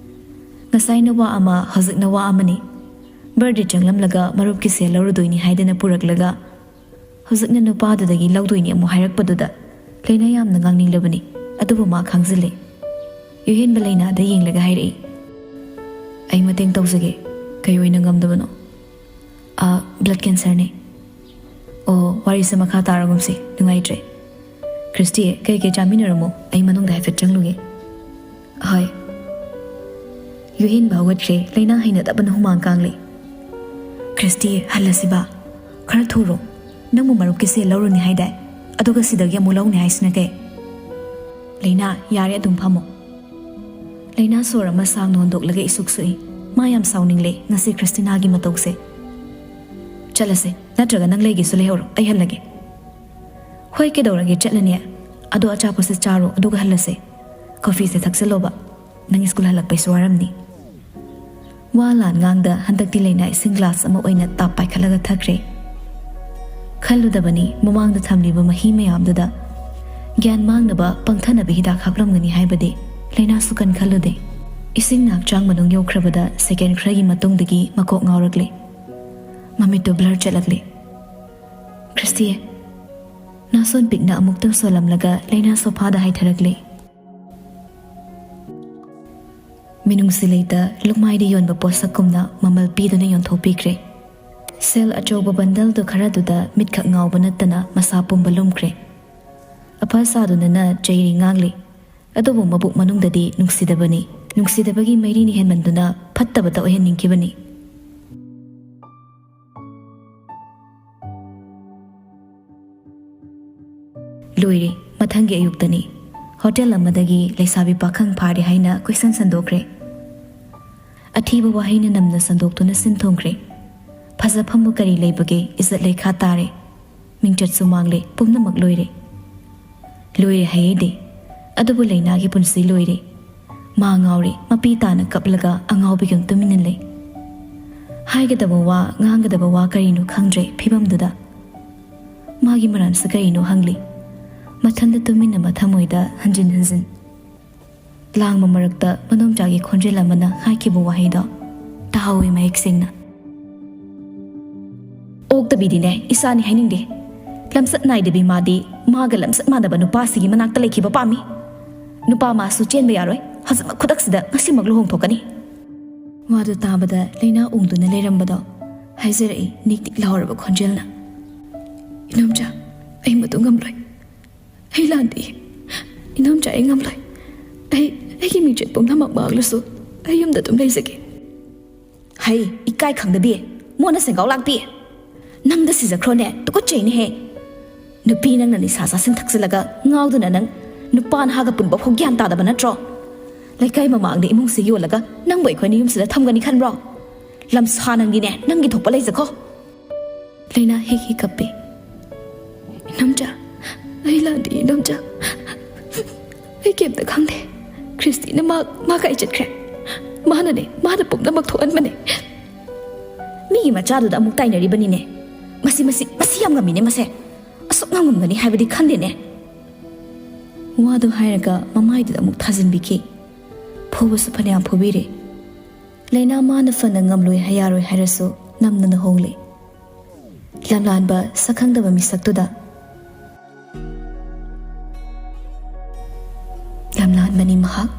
ꯉꯁꯥꯏꯅ ꯋꯥ ꯑꯃ, ꯍꯧꯖꯤꯛꯅ ꯋꯥ ꯑꯃꯅꯤ꯫ ꯕꯥꯔꯗꯦ ꯆꯪꯂꯝꯂꯒ ꯃꯔꯨꯞꯀꯤ ꯁꯦꯜ ꯂꯧꯔꯨꯗꯣꯏꯅꯤ ꯍꯥꯏꯗꯅ ꯄꯨꯔꯛꯂꯒ, ꯍꯧꯖꯤꯛꯅ ꯅꯨꯄꯥꯗꯨꯗꯒꯤ ꯂꯧꯗꯣꯏꯅꯤ ꯑꯃꯨꯛ ꯍꯥꯏꯔꯛꯄꯗꯨꯗ ꯂꯩꯅꯥ ꯌꯥꯝꯅ ꯉꯥꯡꯅꯤꯡꯂꯕꯅꯤ꯫ ꯑꯗꯨꯕꯨ ꯃꯥ ꯈꯥꯡꯖꯤꯜꯂꯦ꯫ ꯌꯨꯍꯦꯟꯕ ꯂꯩꯅꯥꯗ ꯌꯦꯡꯂꯒ ꯍꯥꯏꯔꯛꯏ, "ꯑꯩ ꯃꯇꯦꯡ ꯇꯧꯖꯒꯦ꯫ ꯀꯩ ꯑꯣꯏꯅ ꯉꯝꯗꯕꯅꯣ?" "ꯑ, blood cancerꯅꯦ꯫" "ꯑꯣ, ꯋꯥꯔꯤꯁꯦ ꯃꯈꯥ ꯇꯥꯔꯒꯨꯝꯁꯤ, ꯅꯨꯡꯉꯥꯏꯇ꯭ꯔꯦ꯫ ꯈ꯭ꯔꯤꯁꯇꯤ, ꯀꯩ ꯀꯩ ꯆꯥꯃꯤꯟꯅꯔꯝꯃꯣ, ꯑꯩ ꯃꯅꯨꯡꯗ ꯍꯥꯏꯐꯦꯠ ꯆꯪꯂꯨꯒꯦ꯫" "ꯍꯣꯏ꯫" ꯌꯨꯍꯦꯟꯕ ꯍꯧꯒꯠꯈ꯭ꯔꯦ, ꯂꯩꯅꯥ ꯍꯩꯅꯗꯕꯅ ꯍꯨꯃꯥꯡ ꯀꯥꯡꯂꯦ꯫ "ꯈ꯭ꯔꯤꯁꯇꯤ, ꯍꯜꯂꯁꯤꯕ꯫ ꯈꯔ ꯊꯨꯔꯣ꯫ ꯅꯪꯕꯨ ꯃꯔꯨꯞꯀꯤ ꯁꯦꯜ ꯂꯧꯔꯨꯅꯤ ꯍꯥꯏꯗꯥꯏ? ꯑꯗꯨꯒ ꯁꯤꯗꯒꯤ ꯑꯃꯨꯛ ꯂꯧꯅꯤ ꯍꯥꯏꯁꯤꯅ ꯀꯩ?" "ꯂꯩꯅꯥ, ꯌꯥꯔꯦ, ꯑꯗꯨꯝ ꯐꯝꯃꯣ꯫" ꯂꯩꯅꯥ ꯁꯣꯔ ꯑꯃ ꯁꯥꯡꯅ ꯍꯣꯟꯗꯣꯛꯂꯒ ꯏꯁꯨꯛ ꯁꯨꯛꯏ꯫ ꯃꯥ ꯌꯥꯝ ꯁꯥꯎꯅꯤꯡꯂꯦ ꯉꯁꯤ ꯈ꯭ꯔꯤꯁꯇꯤꯅꯥꯒꯤ ꯃꯇꯧꯁꯦ꯫ "ꯆꯠꯂꯁꯦ, ꯅꯠꯇ꯭ꯔꯒ ꯅꯪ ꯂꯩꯒꯦꯁꯨ ꯂꯩꯍꯧꯔꯣ, ꯑꯩ ꯍꯜꯂꯒꯦ꯫" "ꯍꯣꯏ, ꯀꯩꯗꯧꯔꯒꯦ, ꯆꯠꯂꯅꯤ꯫ ꯑꯗꯣ ꯑꯆꯥꯄꯣꯠꯁꯦ ꯆꯥꯔꯣ, ꯑꯗꯨꯒ ꯍꯜꯂꯁꯦ꯫ ꯀꯣꯐꯤꯁꯦ ꯊꯛꯆꯜꯂꯣꯕ꯫ ꯅꯪ ꯁ꯭ꯀꯨꯜ ꯍꯜꯂꯛꯄꯩꯁꯨ ꯋꯥꯔꯝꯅꯤ꯫" ꯋꯥ ꯂꯥꯟ ꯉꯥꯡꯗ ꯍꯟꯗꯛꯇꯤ ꯂꯩꯅꯥ ꯏꯁꯤꯡ ꯒ꯭ꯂꯥꯁ ꯑꯃ ꯑꯣꯏꯅ ꯇꯥꯞ ꯄꯥꯏꯈꯠꯂꯒ ꯊꯛꯈ꯭ꯔꯦ꯫ ꯈꯜꯂꯨꯗꯕꯅꯤ ꯃꯃꯥꯡꯗ ꯊꯝꯂꯤꯕ ꯃꯍꯤ ꯃꯌꯥꯝꯗꯨꯗ꯫ ꯒ꯭ꯌꯥꯟ ꯃꯥꯡꯅꯕ ꯄꯪꯊꯅꯕ ꯍꯤꯗꯥꯛ ꯍꯥꯞꯂꯝꯒꯅꯤ ꯍꯥꯏꯕꯗꯤ ꯂꯩꯅꯥꯁꯨ ꯀꯟ ꯈꯜꯂꯨꯗꯦ꯫ ꯏꯁꯤꯡꯅ ꯍꯛꯆꯥꯡ ꯃꯅꯨꯡ ꯌꯧꯈ꯭ꯔꯕꯗ ꯁꯦꯀꯦꯟ ꯈꯔꯒꯤ ꯃꯇꯨꯡꯗꯒꯤ ꯃꯀꯣꯛ ꯉꯥꯎꯔꯛꯂꯦ꯫ ꯃꯃꯤꯠꯇꯨ ꯕ꯭ꯂꯔ ꯆꯠꯂꯛꯂꯦ꯫ "ꯈ꯭ꯔꯤꯁꯇꯤ!" ꯅꯥꯁꯣꯟ ꯄꯤꯛꯅ ꯑꯃꯨꯛꯇꯪ ꯁꯣꯜꯂꯝꯂꯒ ꯂꯩꯅꯥ ꯁꯣꯐꯥꯗ ꯍꯥꯏꯊꯔꯛꯂꯦ꯫ ꯃꯤꯅꯨꯡꯁꯤ ꯂꯩꯇ ꯂꯨꯛꯃꯥꯏꯗ ꯌꯣꯟꯕ ꯄꯣꯠꯁꯛꯀꯨꯝꯅ ꯃꯃꯜ ꯄꯤꯗꯨꯅ ꯌꯣꯟꯊꯣꯛꯄꯤꯈ꯭ꯔꯦ꯫ ꯁꯦꯜ ꯑꯆꯧꯕ ꯕꯟꯗꯜꯗꯨ ꯈꯔꯗꯨꯗ ꯃꯤꯠꯈꯛ ꯉꯥꯎꯕ ꯅꯠꯇꯅ ꯃꯁꯥ ꯄꯨꯝꯕ ꯂꯨꯝꯈ꯭ꯔꯦ꯫ ꯑꯐ ꯁꯥꯗꯨꯅꯅ ꯆꯩꯔꯤ ꯉꯥꯡꯂꯤ꯫ ꯑꯗꯨꯕꯨ ꯃꯕꯨꯛ ꯃꯅꯨꯡꯗꯗꯤ ꯅꯨꯡꯁꯤꯗꯕꯅꯤ꯫ ꯅꯨꯡꯁꯤꯗꯕꯒꯤ ꯃꯩꯔꯤꯅ ꯍꯦꯟꯃꯟꯗꯨꯅ ꯐꯠꯇꯕꯇ ꯑꯣꯏꯍꯟꯅꯤꯡꯈꯤꯕꯅꯤ꯫ ꯂꯣꯏꯔꯦ, ꯃꯊꯪꯒꯤ ꯑꯌꯨꯛꯇꯅꯤ꯫ ꯍꯣꯇꯦꯜ ꯑꯃꯗꯒꯤ ꯂꯩꯁꯥꯕꯤ ꯄꯥꯈꯪ ꯐꯥꯔꯦ ꯍꯥꯏꯅ ꯀꯣꯏꯁꯟ ꯁꯟꯗꯣꯛꯈ꯭ꯔꯦ꯫ ꯑꯊꯤꯕ ꯋꯥꯍꯩꯅ ꯅꯝꯅ ꯁꯟꯗꯣꯛꯇꯨꯅ ꯁꯤꯟ ꯊꯨꯡꯈ꯭ꯔꯦ꯫ ꯐꯖꯐꯝꯕꯨ ꯀꯔꯤ ꯂꯩꯕꯒꯦ? ꯏꯖꯠ ꯂꯩꯈꯥ ꯇꯥꯔꯦ꯫ ꯃꯤꯡꯆꯠꯁꯨ ꯃꯥꯡꯂꯦ, ꯄꯨꯝꯅꯃꯛ ꯂꯣꯏꯔꯦ꯫ ꯂꯣꯏꯔꯦ ꯍꯥꯏꯌꯦꯗꯤ, ꯑꯗꯨꯕꯨ ꯂꯩꯅꯥꯒꯤ ꯄꯨꯟꯁꯤ ꯂꯣꯏꯔꯦ꯫ ꯃꯥ ꯉꯥꯎꯔꯦ, ꯃꯄꯤ ꯇꯥꯅ ꯀꯞꯂꯒ ꯑꯉꯥꯎꯕꯤꯒꯨꯝ ꯇꯨꯃꯤꯟꯅ ꯂꯩ꯫ ꯍꯥꯏꯒꯗꯕ ꯋꯥ, ꯉꯥꯡꯒꯗꯕ ꯋꯥ ꯀꯔꯤꯅꯣ ꯈꯪꯗ꯭ꯔꯦ ꯐꯤꯕꯝꯗꯨꯗ꯫ ꯃꯥꯒꯤ ꯃꯔꯝꯁꯤ ꯀꯔꯤꯅꯣ ꯍꯪꯂꯤ꯫ ꯃꯊꯟꯇ ꯇꯨꯃꯤꯟꯅ ꯃꯊꯃꯣꯏꯗ ꯍꯟꯖꯤꯟ ꯍꯟꯖꯤꯟ꯫ ꯂꯥꯡꯕ ꯃꯔꯛꯇ ꯃꯅꯣꯝꯆꯥꯒꯤ ꯈꯣꯟꯖꯦꯜ ꯑꯃꯅ ꯍꯥꯏꯈꯤꯕ ꯋꯥꯍꯩꯗꯣ ꯇꯥꯍꯧꯋꯤ ꯃꯌꯦꯛ ꯁꯦꯡꯅ꯫ "ꯑꯣꯛꯇꯕꯤꯗꯤꯅꯦ ꯏꯆꯥꯅꯤ ꯍꯥꯏꯅꯤꯡꯗꯦ꯫ ꯂꯝꯆꯠ ꯅꯥꯏꯗꯕꯤ ꯃꯥꯗꯤ ꯃꯥꯒ ꯂꯝꯆꯠ ꯃꯥꯟꯅꯕ ꯅꯨꯄꯥꯁꯤꯒꯤ ꯃꯅꯥꯛꯇ ꯂꯩꯈꯤꯕ ꯄꯥꯝꯃꯤ꯫ ꯅꯨꯄꯥ ꯃꯥꯁꯨ ꯆꯦꯟꯕ ꯌꯥꯔꯣꯏ꯫ ꯍꯧꯖꯤꯛꯃꯛ ꯈꯨꯗꯛꯁꯤꯗ ꯉꯁꯤꯃꯛ ꯂꯨꯍꯣꯡꯊꯣꯛꯀꯅꯤ꯫" ꯋꯥꯗꯨ ꯇꯥꯕꯗ ꯂꯩꯅꯥ ꯎꯪꯗꯨꯅ ꯂꯩꯔꯝꯕꯗꯣ ꯍꯥꯏꯖꯔꯛꯏ ꯅꯤꯛ ꯅꯤꯛ ꯂꯥꯎꯔꯕ ꯈꯣꯟꯖꯦꯜꯅ꯫ "ꯏꯅꯣꯝꯆꯥ, ꯑꯩ ꯃꯗꯨ ꯉꯝꯂꯣꯏ꯫ ꯑꯩ ꯂꯥꯟꯗꯦ꯫ ꯏꯅꯣꯝꯆꯥ, ꯑꯩ ꯉꯝꯂꯣꯏ꯫ ꯑꯩ, ꯑꯩꯒꯤ ꯃꯤꯡꯆꯠ ꯄꯨꯝꯅꯃꯛ ꯃꯥꯡꯂꯁꯨ ꯑꯩ ꯌꯨꯝꯗ ꯑꯗꯨꯝ ꯂꯩꯖꯒꯦ꯫" "ꯍꯩ, ꯏꯀꯥꯏ ꯈꯪꯗꯕꯤ, ꯃꯣꯠꯅ ꯁꯦꯡꯒꯥꯎ ꯂꯥꯛꯄꯤ꯫ ꯅꯪꯗ ꯁꯤꯖꯈ꯭ꯔꯣꯅꯦ, ꯇꯨꯀꯠꯆꯩꯅꯦꯍꯦ꯫ ꯅꯨꯄꯤ ꯅꯪꯅ ꯅꯤꯁꯥ ꯆꯥꯁꯤꯟ ꯊꯛꯆꯤꯜꯂꯒ ꯉꯥꯎꯗꯨꯅ ꯅꯪ ꯅꯨꯄꯥ ꯅꯍꯥꯒ ꯄꯨꯟꯕ ꯐꯥꯎ ꯒ꯭ꯌꯥꯟ ꯇꯥꯗꯕ ꯅꯠꯇ꯭ꯔꯣ? ꯂꯩꯀꯥꯏ ꯃꯃꯥꯡꯗ ꯏꯃꯨꯡꯁꯦ ꯌꯣꯜꯂꯒ ꯅꯪꯕꯨ ꯑꯩꯈꯣꯏꯅ ꯌꯨꯝꯁꯤꯗ ꯊꯝꯒꯅꯤ ꯈꯟꯕ꯭ꯔꯣ? ꯂꯝꯁꯥ ꯅꯪꯗꯤꯅꯦ, ꯅꯪꯒꯤ ꯊꯣꯛꯄ ꯂꯩꯖꯈꯣ꯫" ꯂꯩꯅꯥ ꯍꯤꯛ ꯍꯤꯛ ꯀꯞꯄꯤ꯫ "ꯏꯅꯣꯝꯆꯥ, ꯑꯩ ꯂꯥꯟꯗꯦ ꯏꯅꯣꯝꯆꯥ꯫ ꯑꯩ ꯀꯩꯝꯇ ꯈꯪꯗꯦ꯫ ꯈ꯭ꯔꯤꯁꯇꯤꯅ ꯃꯥ, ꯃꯥ ꯀꯥꯏ ꯆꯠꯈ꯭ꯔꯦ? ꯃꯥꯅꯅꯦ, ꯃꯥꯅ ꯄꯨꯝꯅꯃꯛ ꯊꯣꯛꯍꯟꯕꯅꯦ꯫" ꯃꯤꯒꯤ ꯃꯆꯥꯗꯨꯗ ꯑꯃꯨꯛ ꯇꯥꯏꯅꯔꯤꯕꯅꯤꯅꯦ꯫ ꯃꯁꯤ, ꯃꯁꯤ, ꯃꯁꯤ ꯌꯥꯝ ꯉꯝꯃꯤꯅꯦ ꯃꯁꯦ꯫ ꯑꯁꯨꯛ ꯉꯝꯃꯝꯒꯅꯤ ꯍꯥꯏꯕꯗꯤ ꯈꯟꯗꯦꯅꯦ꯫ ꯋꯥꯗꯨ ꯍꯥꯏꯔꯒ ꯃꯃꯥꯏꯗꯨꯗ ꯑꯃꯨꯛ ꯊꯥꯖꯤꯟꯕꯤꯈꯤ꯫ ꯐꯨꯕꯁꯨ ꯐꯅꯌꯥꯝ ꯐꯨꯕꯤꯔꯦ꯫ ꯂꯩꯅꯥ ꯃꯥꯅ ꯐꯅ ꯉꯝꯂꯣꯏ ꯍꯥꯏ-, ꯌꯥꯔꯣꯏ ꯍꯥꯏꯔꯁꯨ ꯅꯝꯗꯅ ꯍꯣꯡꯂꯦ꯫ ꯂꯝꯂꯥꯟꯕ ꯁꯛꯈꯪꯗꯕ ꯃꯤꯁꯛꯇꯨꯗ, "ꯂꯝꯂꯥꯟꯕꯅꯤ ꯃꯍꯥꯛ,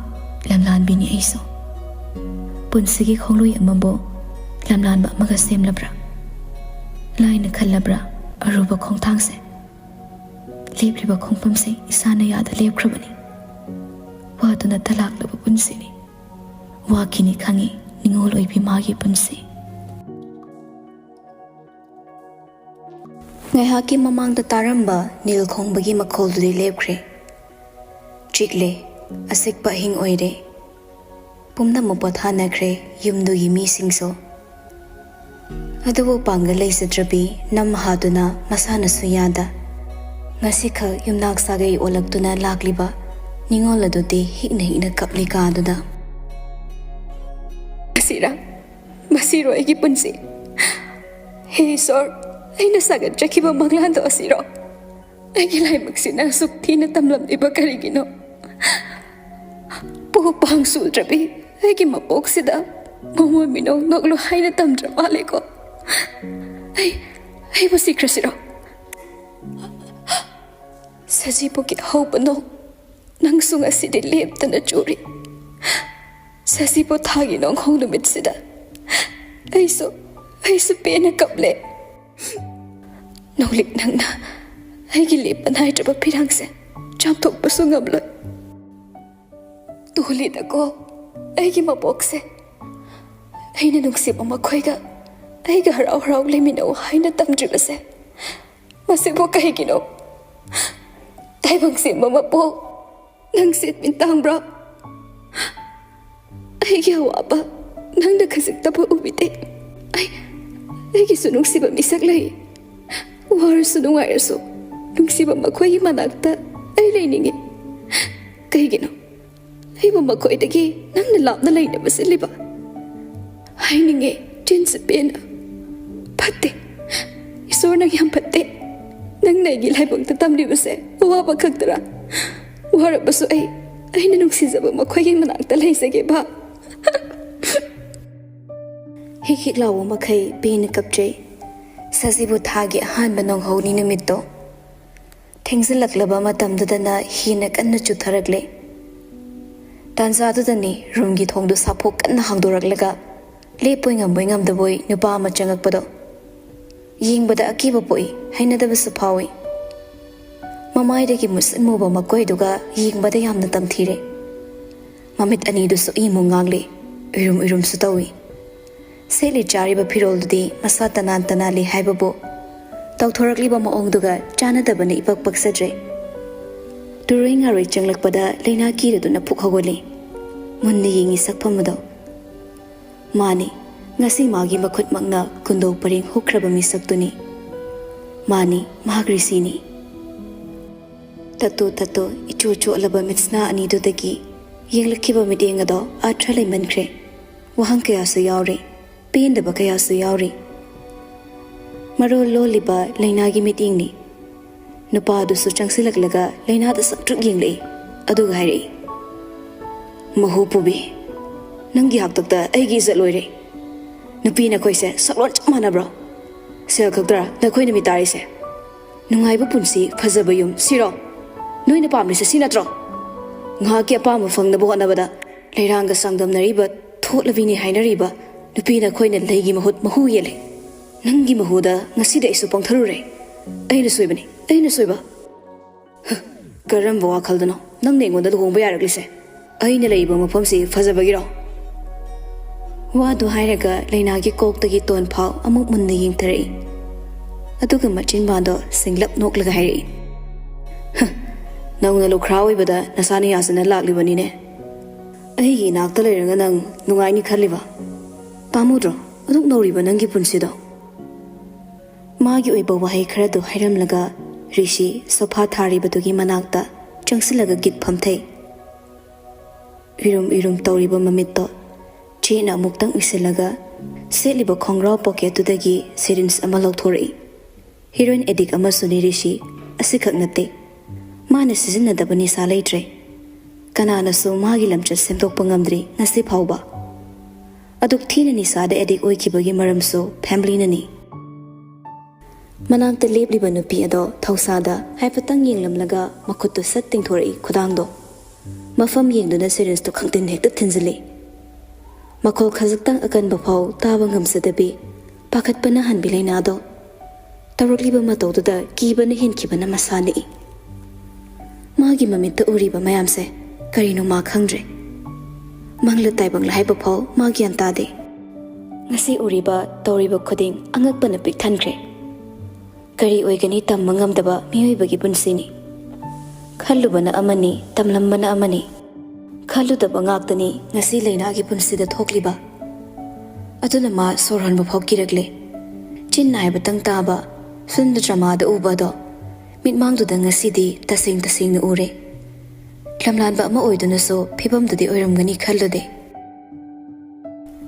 ꯂꯝꯂꯥꯟꯕꯤꯅꯤ ꯑꯩꯁꯨ꯫ ꯄꯨꯟꯁꯤꯒꯤ ꯈꯣꯡꯂꯣꯏ ꯑꯃꯕꯨ ꯂꯝꯂꯥꯟꯕ ꯑꯃꯒ ꯁꯦꯝꯂꯕ꯭ꯔꯥ? ꯂꯥꯏꯅ ꯈꯜꯂꯕ꯭ꯔꯥ ꯑꯔꯨꯕ ꯈꯣꯡꯊꯥꯡꯁꯦ? ꯂꯦꯞꯂꯤꯕ ꯈꯣꯡꯐꯝꯁꯦ ꯏꯁꯥꯅ ꯌꯥꯗ ꯂꯦꯞꯈ꯭ꯔꯕꯅꯤ꯫ ꯋꯥꯗꯨꯅ ꯇꯂꯥꯛꯂꯕ ꯄꯨꯟꯁꯤꯅꯤ꯫ ꯋꯥꯈꯤꯅꯤ ꯈꯪꯉꯤ ꯅꯤꯉꯣꯜ ꯑꯣꯏꯕꯤ ꯃꯥꯒꯤ ꯄꯨꯟꯁꯤ꯫" ꯉꯥꯏꯍꯥꯛꯀꯤ ꯃꯃꯥꯡꯗ ꯇꯥꯔꯝꯕ ꯅꯤꯜ ꯈꯣꯡꯕꯒꯤ ꯃꯈꯣꯜꯗꯨꯗꯤ ꯂꯦꯞꯈ꯭ꯔꯦ꯫ ꯆꯤꯛꯂꯦ, ꯑꯆꯤꯛꯄ ꯑꯍꯤꯡ ꯑꯣꯏꯔꯦ꯫ ꯄꯨꯝꯅꯃꯛ ꯄꯣꯊꯥꯅꯈ꯭ꯔꯦ, ꯌꯨꯝꯗꯨꯒꯤ ꯃꯤꯁꯤꯡꯁꯨ꯫ ꯑꯗꯨꯕꯨ ꯄꯥꯡꯒꯜ ꯂꯩꯖꯗ꯭ꯔꯕꯤ ꯅꯝ ꯍꯥꯗꯨꯅ ꯃꯁꯥꯅꯁꯨ ꯌꯥꯗ, ꯉꯁꯤꯈꯛ ꯌꯨꯝꯅꯥꯛ ꯁꯥꯒꯩ ꯑꯣꯜꯂꯛꯇꯨꯅ ꯂꯥꯛꯂꯤꯕ ꯅꯤꯉꯣꯜ ꯑꯗꯨꯗꯤ ꯍꯤꯛꯅ ꯍꯤꯛꯅ ꯀꯞꯂꯤ ꯀꯥꯗꯨꯗ꯫ "ꯃꯁꯤꯔꯥ? ꯃꯁꯤꯔꯣ ꯑꯩꯒꯤ ꯄꯨꯟꯁꯤ? ꯍꯦ ꯏꯁꯣꯔ, ꯑꯩꯅ ꯁꯥꯒꯠꯆꯈꯤꯕ ꯃꯪꯂꯥꯟꯗꯣ ꯑꯁꯤꯔꯣ? ꯑꯩꯒꯤ ꯂꯥꯏꯕꯛꯁꯤꯅ ꯑꯁꯨꯛ ꯊꯤꯅ ꯇꯝꯂꯝꯂꯤꯕ ꯀꯔꯤꯒꯤꯅꯣ? ꯄꯣꯛꯄ ꯍꯪꯁꯨꯗ꯭ꯔꯕꯤ ꯑꯩꯒꯤ ꯃꯄꯣꯛꯁꯤꯗ ꯃꯃꯣꯟ ꯃꯤꯅꯧ ꯅꯣꯛꯂꯨ ꯍꯥꯏꯅ ꯇꯝꯗ꯭ꯔ ꯃꯥꯜꯂꯦꯀꯣ꯫ ꯑꯩ ꯑꯩꯕꯨ ꯁꯤꯈ꯭ꯔꯁꯤꯔꯣ? ꯁꯖꯤꯕꯨꯒꯤ ꯑꯍꯧꯕ ꯅꯣꯡ ꯅꯪꯁꯨ ꯉꯁꯤꯗꯤ ꯂꯦꯞꯇꯅ ꯆꯨꯔꯤ꯫ ꯁꯖꯤꯕꯨ ꯊꯥꯒꯤ ꯅꯣꯡꯍꯧ ꯅꯨꯃꯤꯠꯁꯤꯗ ꯑꯩꯁꯨ ꯑꯩꯁꯨ ꯄꯦꯟꯅ ꯀꯞꯂꯦ꯫ ꯅꯣꯡꯂꯤꯛ ꯅꯪꯅ ꯑꯩꯒꯤ ꯂꯦꯞꯄ ꯅꯥꯏꯗ꯭ꯔꯕ ꯐꯤꯔꯥꯡꯁꯦ ꯆꯥꯝꯊꯣꯛꯄꯁꯨ ꯉꯝꯂꯣꯏ꯫ ꯇꯣꯜꯂꯤꯗꯀꯣ ꯑꯩꯒꯤ ꯃꯄꯣꯛꯁꯦ꯫ ꯑꯩꯅ ꯅꯨꯡꯁꯤꯕ ꯃꯈꯣꯏꯒ ꯑꯩꯒ ꯍꯔꯥꯎ ꯍꯔꯥꯎ ꯂꯩꯃꯤꯟꯅꯧ ꯍꯥꯏꯅ ꯇꯝꯗ꯭ꯔꯤꯕꯁꯦ ꯃꯁꯤꯕꯨ ꯀꯩꯒꯤꯅꯣ? ꯇꯥꯏꯕꯪ ꯁꯦꯝꯕ ꯃꯄꯣꯛ, ꯅꯪ ꯁꯦꯠꯃꯤꯟ ꯇꯥꯡꯕ꯭ꯔꯥ? ꯑꯩꯒꯤ ꯑꯋꯥꯕ ꯅꯪꯅ ꯈꯖꯤꯛꯇꯕꯨ ꯎꯕꯤꯗꯦ꯫ ꯑꯩ ꯑꯩꯒꯤꯁꯨ ꯅꯨꯡꯁꯤꯕ ꯃꯤꯁꯛ ꯂꯩ꯫ ꯋꯥꯔꯁꯨ ꯅꯨꯡꯉꯥꯏꯔꯁꯨ ꯅꯨꯡꯁꯤꯕ ꯃꯈꯣꯏꯒꯤ ꯃꯅꯥꯛꯇ ꯑꯩ ꯂꯩꯅꯤꯡꯉꯤ꯫ ꯀꯩꯒꯤꯅꯣ ꯑꯩꯕꯨ ꯃꯈꯣꯏꯗꯒꯤ ꯅꯪꯅ ꯂꯥꯞꯅ ꯂꯩꯅꯕ ꯁꯤꯜꯂꯤꯕ? ꯍꯥꯏꯅꯤꯡꯉꯦ ꯆꯤꯟꯁꯤ ꯄꯦꯟꯅ꯫ ꯐꯠꯇꯦ, ꯏꯁꯣꯔ ꯅꯪ ꯌꯥꯝ ꯐꯠꯇꯦ꯫ ꯅꯪꯅ ꯑꯩꯒꯤ ꯂꯥꯏꯕꯛꯇ ꯇꯝꯂꯤꯕꯁꯦ ꯑꯋꯥꯕ ꯈꯛꯇꯔꯥ? ꯋꯥꯔꯕꯁꯨ ꯑꯩ ꯑꯩꯅ ꯅꯨꯡꯁꯤꯖꯕ ꯃꯈꯣꯏꯒꯤ ꯃꯅꯥꯛꯇ ꯂꯩꯖꯒꯦꯕ꯫ ꯍꯤꯛ ꯍꯤꯛ ꯂꯥꯎꯕ ꯃꯈꯩ ꯄꯦꯟꯅ ꯀꯞꯆꯩ꯫ ꯁꯖꯤꯕꯨ ꯊꯥꯒꯤ ꯑꯍꯥꯟꯕ ꯅꯣꯡꯍꯧꯅꯤ ꯅꯨꯃꯤꯠꯇꯣ ꯊꯦꯡꯖꯤꯜꯂꯛꯂꯕ ꯃꯇꯝꯗꯨꯗꯅ ꯍꯦꯟꯅ ꯀꯟꯅ ꯆꯨꯊꯔꯛꯂꯦ꯫ ꯇꯥꯟꯖꯥꯗꯨꯗꯅꯤ ꯔꯨꯝꯒꯤ ꯊꯣꯡꯗꯨ ꯁꯥꯐꯣꯛ ꯀꯟꯅ ꯍꯥꯡꯗꯣꯔꯛꯂꯒ ꯂꯦꯞꯄꯣꯏ ꯉꯝꯕꯣꯏ ꯉꯝꯗꯕꯣꯏ ꯅꯨꯄꯥ ꯑꯃ ꯆꯪꯉꯛꯄꯗꯣ꯫ ꯌꯦꯡꯕꯗ ꯑꯀꯤꯕ ꯄꯣꯛꯏ, ꯍꯩꯅꯗꯕꯁꯨ ꯐꯥꯎꯏ꯫ ꯃꯃꯥꯏꯗꯒꯤ ꯃꯨꯁꯤꯟ ꯃꯨꯕ ꯃꯀꯣꯏꯗꯨꯒ ꯌꯦꯡꯕꯗ ꯌꯥꯝꯅ ꯇꯝꯊꯤꯔꯦ꯫ ꯃꯃꯤꯠ ꯑꯅꯤꯗꯨꯁꯨ ꯏꯃꯨ ꯉꯥꯡꯂꯤ, ꯎꯏꯔꯨꯝ ꯎꯏꯔꯨꯝꯁꯨ ꯇꯧꯏ꯫ ꯁꯦꯠꯂꯤ ꯆꯥꯔꯤꯕ ꯐꯤꯔꯣꯜꯗꯨꯗꯤ ꯃꯁꯥ ꯇꯅꯥꯟ ꯇꯅꯥꯜꯂꯤ ꯍꯥꯏꯕꯕꯨ ꯇꯧꯊꯣꯔꯛꯂꯤꯕ ꯃꯑꯣꯡꯗꯨꯒ ꯆꯥꯟꯅꯗꯕꯅ ꯏꯄꯛ ꯄꯛꯆꯗ꯭ꯔꯦ꯫ ꯇꯨꯔꯣꯏ ꯉꯥꯔꯣꯏ ꯆꯪꯂꯛꯄꯗ ꯂꯩꯅꯥ ꯀꯤꯔꯗꯨꯅ ꯄꯨꯛ ꯍꯧꯒꯠꯂꯤ꯫ ꯃꯨꯟꯅ ꯌꯦꯡꯉꯤ ꯁꯛꯐꯝ ꯑꯗꯣ꯫ ꯃꯥꯅꯤ, ꯉꯁꯤ ꯃꯥꯒꯤ ꯃꯈꯨꯠꯃꯛꯅ ꯀꯨꯟꯗꯣ ꯄꯔꯦꯡ ꯍꯨꯛꯈ꯭ꯔꯕ ꯃꯤꯁꯛꯇꯨꯅꯤ꯫ ꯃꯥꯅꯤ, ꯃꯍꯥꯛ ꯔꯤꯁꯤꯅꯤ꯫ ꯇꯠꯇꯨ ꯇꯠꯇꯨ ꯏꯆꯨ ꯆꯣꯠꯂꯕ ꯃꯤꯠꯁꯅꯥ ꯑꯅꯤꯗꯨꯗꯒꯤ ꯌꯦꯡꯂꯛꯈꯤꯕ ꯃꯤꯠꯌꯦꯡ ꯑꯗꯣ ꯑꯥꯔꯊ ꯂꯩꯃꯟꯈ꯭ꯔꯦ꯫ ꯋꯥꯍꯪ ꯀꯌꯥꯁꯨ ꯌꯥꯎꯔꯦ, ꯄꯦꯟꯗꯕ ꯀꯌꯥꯁꯨ ꯌꯥꯎꯔꯤ꯫ ꯃꯔꯣꯜ ꯂꯣꯜꯂꯤꯕ ꯂꯩꯅꯥꯒꯤ ꯃꯤꯠꯌꯦꯡꯅꯤ꯫ ꯅꯨꯄꯥ ꯑꯗꯨꯁꯨ ꯆꯪꯁꯤꯜꯂꯛꯂꯒ ꯂꯩꯅꯥꯗ ꯁꯪꯇ꯭ꯔꯤꯛ ꯌꯦꯡꯂꯛꯏ, ꯑꯗꯨꯒ ꯍꯥꯏꯔꯛꯏ, ꯃꯍꯨ ꯄꯨꯕꯤ, ꯅꯪꯒꯤ ꯍꯥꯛꯇꯛꯇ ꯑꯩꯒꯤ ꯏꯖꯠ ꯂꯣꯏꯔꯦ꯫ ꯅꯨꯄꯤ ꯅꯈꯣꯏꯁꯦ ꯁꯛꯂꯣꯟ ꯆꯞ ꯃꯥꯟꯅꯕ꯭ꯔꯣ? ꯁꯦꯜ ꯈꯛꯇꯔꯥ ꯅꯈꯣꯏꯅ ꯃꯤꯇꯥꯔꯤꯁꯦ? ꯅꯨꯡꯉꯥꯏꯕ ꯄꯨꯟꯁꯤ, ꯐꯖꯕ ꯌꯨꯝ, ꯁꯤꯔꯣ ꯅꯣꯏꯅ ꯄꯥꯝꯂꯤꯁꯦ? ꯁꯤ ꯅꯠꯇ꯭ꯔꯣ? ꯉꯥꯏꯍꯥꯛꯀꯤ ꯑꯄꯥꯝꯕ ꯐꯪꯅꯕ ꯍꯣꯠꯅꯕꯗ ꯂꯩꯔꯥꯡꯒ ꯆꯥꯡꯗꯝꯅꯔꯤꯕ, ꯊꯣꯠꯂꯕꯤꯅꯤ ꯍꯥꯏꯅꯔꯤꯕ ꯅꯨꯄꯤ ꯅꯈꯣꯏꯅ ꯂꯩꯒꯤ ꯃꯍꯨꯠ ꯃꯍꯨ ꯌꯦꯜꯂꯦ꯫ ꯅꯪꯒꯤ ꯃꯍꯨꯗ ꯉꯁꯤꯗꯤ ꯑꯩꯁꯨ ꯄꯪꯊꯔꯨꯔꯦ꯫ ꯑꯩꯅ ꯁꯣꯏꯕꯅꯤ, ꯑꯩꯅ ꯁꯣꯏꯕ꯫ ꯍ, ꯀꯔꯝꯕ ꯋꯥꯈꯜꯗꯅꯣ ꯅꯪꯅ ꯑꯩꯉꯣꯟꯗ ꯂꯨꯍꯣꯡꯕ ꯌꯥꯔꯛꯂꯤꯁꯦ? ꯑꯩꯅ ꯂꯩꯔꯤꯕ ꯃꯐꯝꯁꯤ ꯐꯖꯕꯒꯤꯔꯣ? ꯋꯥꯗꯨ ꯍꯥꯏꯔꯒ ꯂꯩꯅꯥꯒꯤ ꯀꯣꯛꯇꯒꯤ ꯇꯣꯟ ꯐꯥꯎ ꯑꯃꯨꯛ ꯃꯨꯟꯅ ꯌꯦꯡꯊꯔꯛꯏ꯫ ꯑꯗꯨꯒ ꯃꯆꯤꯟꯕꯥꯟꯗꯣ ꯁꯤꯡꯂꯞ ꯅꯣꯛꯂꯒ ꯍꯥꯏꯔꯛꯏ, "ꯍ, ꯅꯧꯅ ꯂꯨꯈ꯭ꯔꯥ ꯑꯣꯏꯕꯗ ꯅꯁꯥꯅ ꯌꯥꯁꯤꯟꯅ ꯂꯥꯛꯂꯤꯕꯅꯤꯅꯦ꯫ ꯑꯩꯒꯤ ꯏꯅꯥꯛꯇ ꯂꯩꯔꯒ ꯅꯪ ꯅꯨꯡꯉꯥꯏꯅꯤ ꯈꯜꯂꯤꯕ? ꯄꯥꯝꯃꯨꯗ꯭ꯔꯣ ꯑꯗꯨꯛ ꯅꯧꯔꯤꯕ ꯅꯪꯒꯤ ꯄꯨꯟꯁꯤꯗꯣ?" ꯃꯥꯒꯤ ꯑꯣꯏꯕ ꯋꯥꯍꯩ ꯈꯔꯗꯨ ꯍꯥꯏꯔꯝꯂꯒ ꯔꯤꯁꯤ ꯁꯣꯐꯥ ꯊꯥꯔꯤꯕꯗꯨꯒꯤ ꯃꯅꯥꯛꯇ ꯆꯪꯁꯤꯜꯂꯒ ꯒꯤꯠ ꯐꯝꯊꯩ꯫ ꯏꯔꯨꯝ ꯏꯔꯨꯝ ꯇꯧꯔꯤꯕ ꯃꯃꯤꯠꯇꯣ ꯆꯦꯠꯅ ꯑꯃꯨꯛꯇꯪ ꯎꯏꯁꯤꯜꯂꯒ ꯁꯦꯠꯂꯤꯕ ꯈꯣꯡꯒ꯭ꯔꯥꯎ ꯄꯣꯀꯦꯠꯇꯨꯗꯒꯤ ꯁꯤꯔꯤꯟꯁ ꯑꯃ ꯂꯧꯊꯣꯔꯛꯏ꯫ ꯍꯤꯔꯣꯏꯟ ꯑꯦꯗꯤꯛ ꯑꯃꯁꯨꯅꯤ ꯔꯤꯁꯤ, ꯑꯁꯤꯈꯛ ꯅꯠꯇꯦ꯫ ꯃꯥꯅ ꯁꯤꯖꯤꯟꯅꯗꯕ ꯅꯤꯁꯥ ꯂꯩꯇ꯭ꯔꯦ꯫ ꯀꯅꯥꯅꯁꯨ ꯃꯥꯒꯤ ꯂꯝꯆꯠ ꯁꯦꯝꯗꯣꯛꯄ ꯉꯝꯗ꯭ꯔꯤ ꯉꯁꯤ ꯐꯥꯎꯕ꯫ ꯑꯗꯨꯛ ꯊꯤꯅ ꯅꯤꯁꯥꯗ ꯑꯦꯗꯤꯛ ꯑꯣꯏꯈꯤꯕꯒꯤ ꯃꯔꯝꯁꯨ ꯐꯦꯃꯤꯂꯤꯅꯅꯤ꯫ ꯃꯅꯥꯛꯇ ꯂꯦꯞꯂꯤꯕ ꯅꯨꯄꯤ ꯑꯗꯣ ꯊꯧꯁꯥꯗ ꯍꯥꯏꯐꯦꯠꯇꯪ ꯌꯦꯡꯂꯝꯂꯒ ꯃꯈꯨꯠꯇꯨ ꯁꯠ ꯇꯤꯡꯊꯣꯔꯛꯏ ꯈꯨꯗꯥꯡꯗꯣ꯫ ꯃꯐꯝ ꯌꯦꯡꯗꯨꯅ ꯁꯤꯔꯤꯟꯁꯇꯨ ꯈꯪꯇꯤꯟ ꯍꯦꯛꯇ ꯊꯤꯟꯖꯤꯜꯂꯤ꯫ ꯃꯈꯣꯜ ꯈꯖꯤꯛꯇꯪ ꯑꯀꯟꯕ ꯐꯥꯎ ꯇꯥꯕ ꯉꯝꯖꯗꯕꯤ ꯄꯥꯈꯠꯄꯅ ꯍꯟꯕꯤ ꯂꯩꯅꯥꯗꯣ꯫ ꯇꯧꯔꯛꯂꯤꯕ ꯃꯇꯧꯗꯨꯗ ꯀꯤꯕꯅ ꯍꯦꯟꯈꯤꯕꯅ ꯃꯁꯥ ꯅꯤꯛꯏ꯫ ꯃꯥꯒꯤ ꯃꯃꯤꯠꯇ ꯎꯔꯤꯕ ꯃꯌꯥꯝꯁꯦ ꯀꯔꯤꯅꯣ ꯃꯥ ꯈꯪꯗ꯭ꯔꯦ꯫ ꯃꯪꯂ ꯇꯥꯏꯕꯪꯂ ꯍꯥꯏꯕ ꯐꯥꯎ ꯃꯥ ꯒ꯭ꯌꯥꯟ ꯇꯥꯗꯦ꯫ ꯉꯁꯤ ꯎꯔꯤꯕ ꯇꯧꯔꯤꯕ ꯈꯨꯗꯤꯡ ꯑꯉꯛꯄꯅ ꯄꯤꯛ ꯊꯟꯈ꯭ꯔꯦ꯫ ꯀꯔꯤ ꯑꯣꯏꯒꯅꯤ ꯇꯝꯕ ꯉꯝꯗꯕ ꯃꯤꯑꯣꯏꯕꯒꯤ ꯄꯨꯟꯁꯤꯅꯤ꯫ ꯈꯜꯂꯨꯕꯅ ꯑꯃꯅꯤ, ꯇꯝꯂꯝꯕꯅ ꯑꯃꯅꯤ꯫ ꯈꯜꯂꯨꯗꯕ ꯉꯥꯛꯇꯅꯤ ꯉꯁꯤ ꯂꯩꯅꯥꯒꯤ ꯄꯨꯟꯁꯤꯗ ꯊꯣꯛꯂꯤꯕ꯫ ꯑꯗꯨꯅ ꯃꯥ ꯁꯣꯔ ꯍꯣꯟꯕ ꯐꯥꯎ ꯀꯤꯔꯛꯂꯦ꯫ ꯆꯤꯟꯅ ꯍꯥꯏꯕꯇꯪ ꯇꯥꯕ, ꯐꯤꯜꯝꯗ ꯗ꯭ꯔꯃꯥꯗ ꯎꯕ ꯑꯗꯣ ꯃꯤꯠꯃꯥꯡꯗꯨꯗ ꯉꯁꯤꯗꯤ ꯇꯁꯦꯡ ꯇꯁꯦꯡꯅ ꯎꯔꯦ꯫ ꯂꯝꯂꯥꯟꯕ ꯑꯃ ꯑꯣꯏꯗꯨꯅꯁꯨ ꯐꯤꯕꯝꯗꯨꯗꯤ ꯑꯣꯏꯔꯝꯒꯅꯤ ꯈꯜꯂꯨꯗꯦ꯫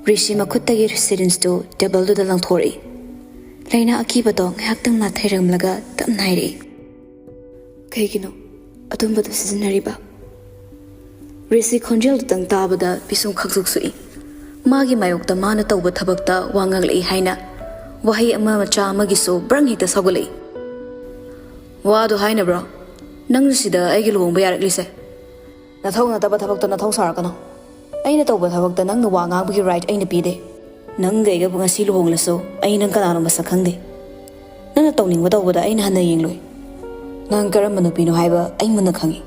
ꯔꯤꯁꯤ ꯃꯈꯨꯠꯇꯒꯤ ꯁꯤꯔꯤꯟꯁꯇꯨ ꯇꯦꯕꯜꯗꯨꯗ ꯂꯪꯊꯣꯔꯛꯏ꯫ ꯂꯩꯅꯥ ꯑꯀꯤꯕꯗꯣ ꯉꯥꯏꯍꯥꯛꯇꯪ ꯅꯥꯊꯩꯔꯝꯂꯒ ꯇꯞꯅ ꯍꯥꯏꯔꯛꯏ, "ꯀꯩꯒꯤꯅꯣ ꯑꯗꯨꯝꯕꯗꯨ ꯁꯤꯖꯤꯟꯅꯔꯤꯕ?" ꯔꯤꯁꯤ ꯈꯣꯟꯖꯦꯜꯗꯨꯇꯪ ꯇꯥꯕꯗ ꯄꯤꯁꯨꯝ ꯈꯛꯁꯨꯛ ꯁꯨꯛꯏ꯫ ꯃꯥꯒꯤ ꯃꯥꯌꯣꯛꯇ ꯃꯥꯅ ꯇꯧꯕ ꯊꯕꯛꯇ ꯋꯥ ꯉꯥꯡꯂꯛꯏ ꯍꯥꯏꯅ ꯋꯥꯍꯩ ꯑꯃ ꯃꯆꯥ ꯑꯃꯒꯤꯁꯨ ꯕ꯭ꯔꯪ ꯍꯦꯛꯇ ꯁꯧꯒꯠꯂꯛꯏ꯫ "ꯋꯥꯗꯣ ꯍꯥꯏꯅꯕ꯭ꯔꯣ? ꯅꯪꯅ ꯁꯤꯗ ꯑꯩꯒꯤ ꯂꯨꯍꯣꯡꯕ ꯌꯥꯔꯛꯂꯤꯁꯦ? ꯅꯊꯧ ꯅꯠꯇꯕ ꯊꯕꯛꯇ ꯅꯊꯧ ꯁꯥꯔꯛꯀꯅꯨ꯫ ꯑꯩꯅ ꯇꯧꯕ ꯊꯕꯛꯇ ꯅꯪꯅ ꯋꯥ ꯉꯥꯡꯕꯒꯤ ꯔꯥꯏꯠ ꯑꯩꯅ ꯄꯤꯗꯦ꯫ ꯅꯪꯒ ꯑꯩꯒꯕꯨ ꯉꯁꯤ ꯂꯨꯍꯣꯡꯂꯁꯨ ꯑꯩ ꯅꯪ ꯀꯅꯥꯅꯣ ꯃꯁꯛ ꯈꯪꯗꯦ꯫ ꯅꯪꯅ ꯇꯧꯅꯤꯡꯕ ꯇꯧꯕꯗ ꯑꯩꯅ ꯍꯟꯅ ꯌꯦꯡꯂꯣꯏ꯫ ꯅꯪ ꯀꯔꯝꯕ ꯅꯨꯄꯤꯅꯣ ꯍꯥꯏꯕ ꯑꯩ ꯃꯨꯟꯅ ꯈꯪꯏ꯫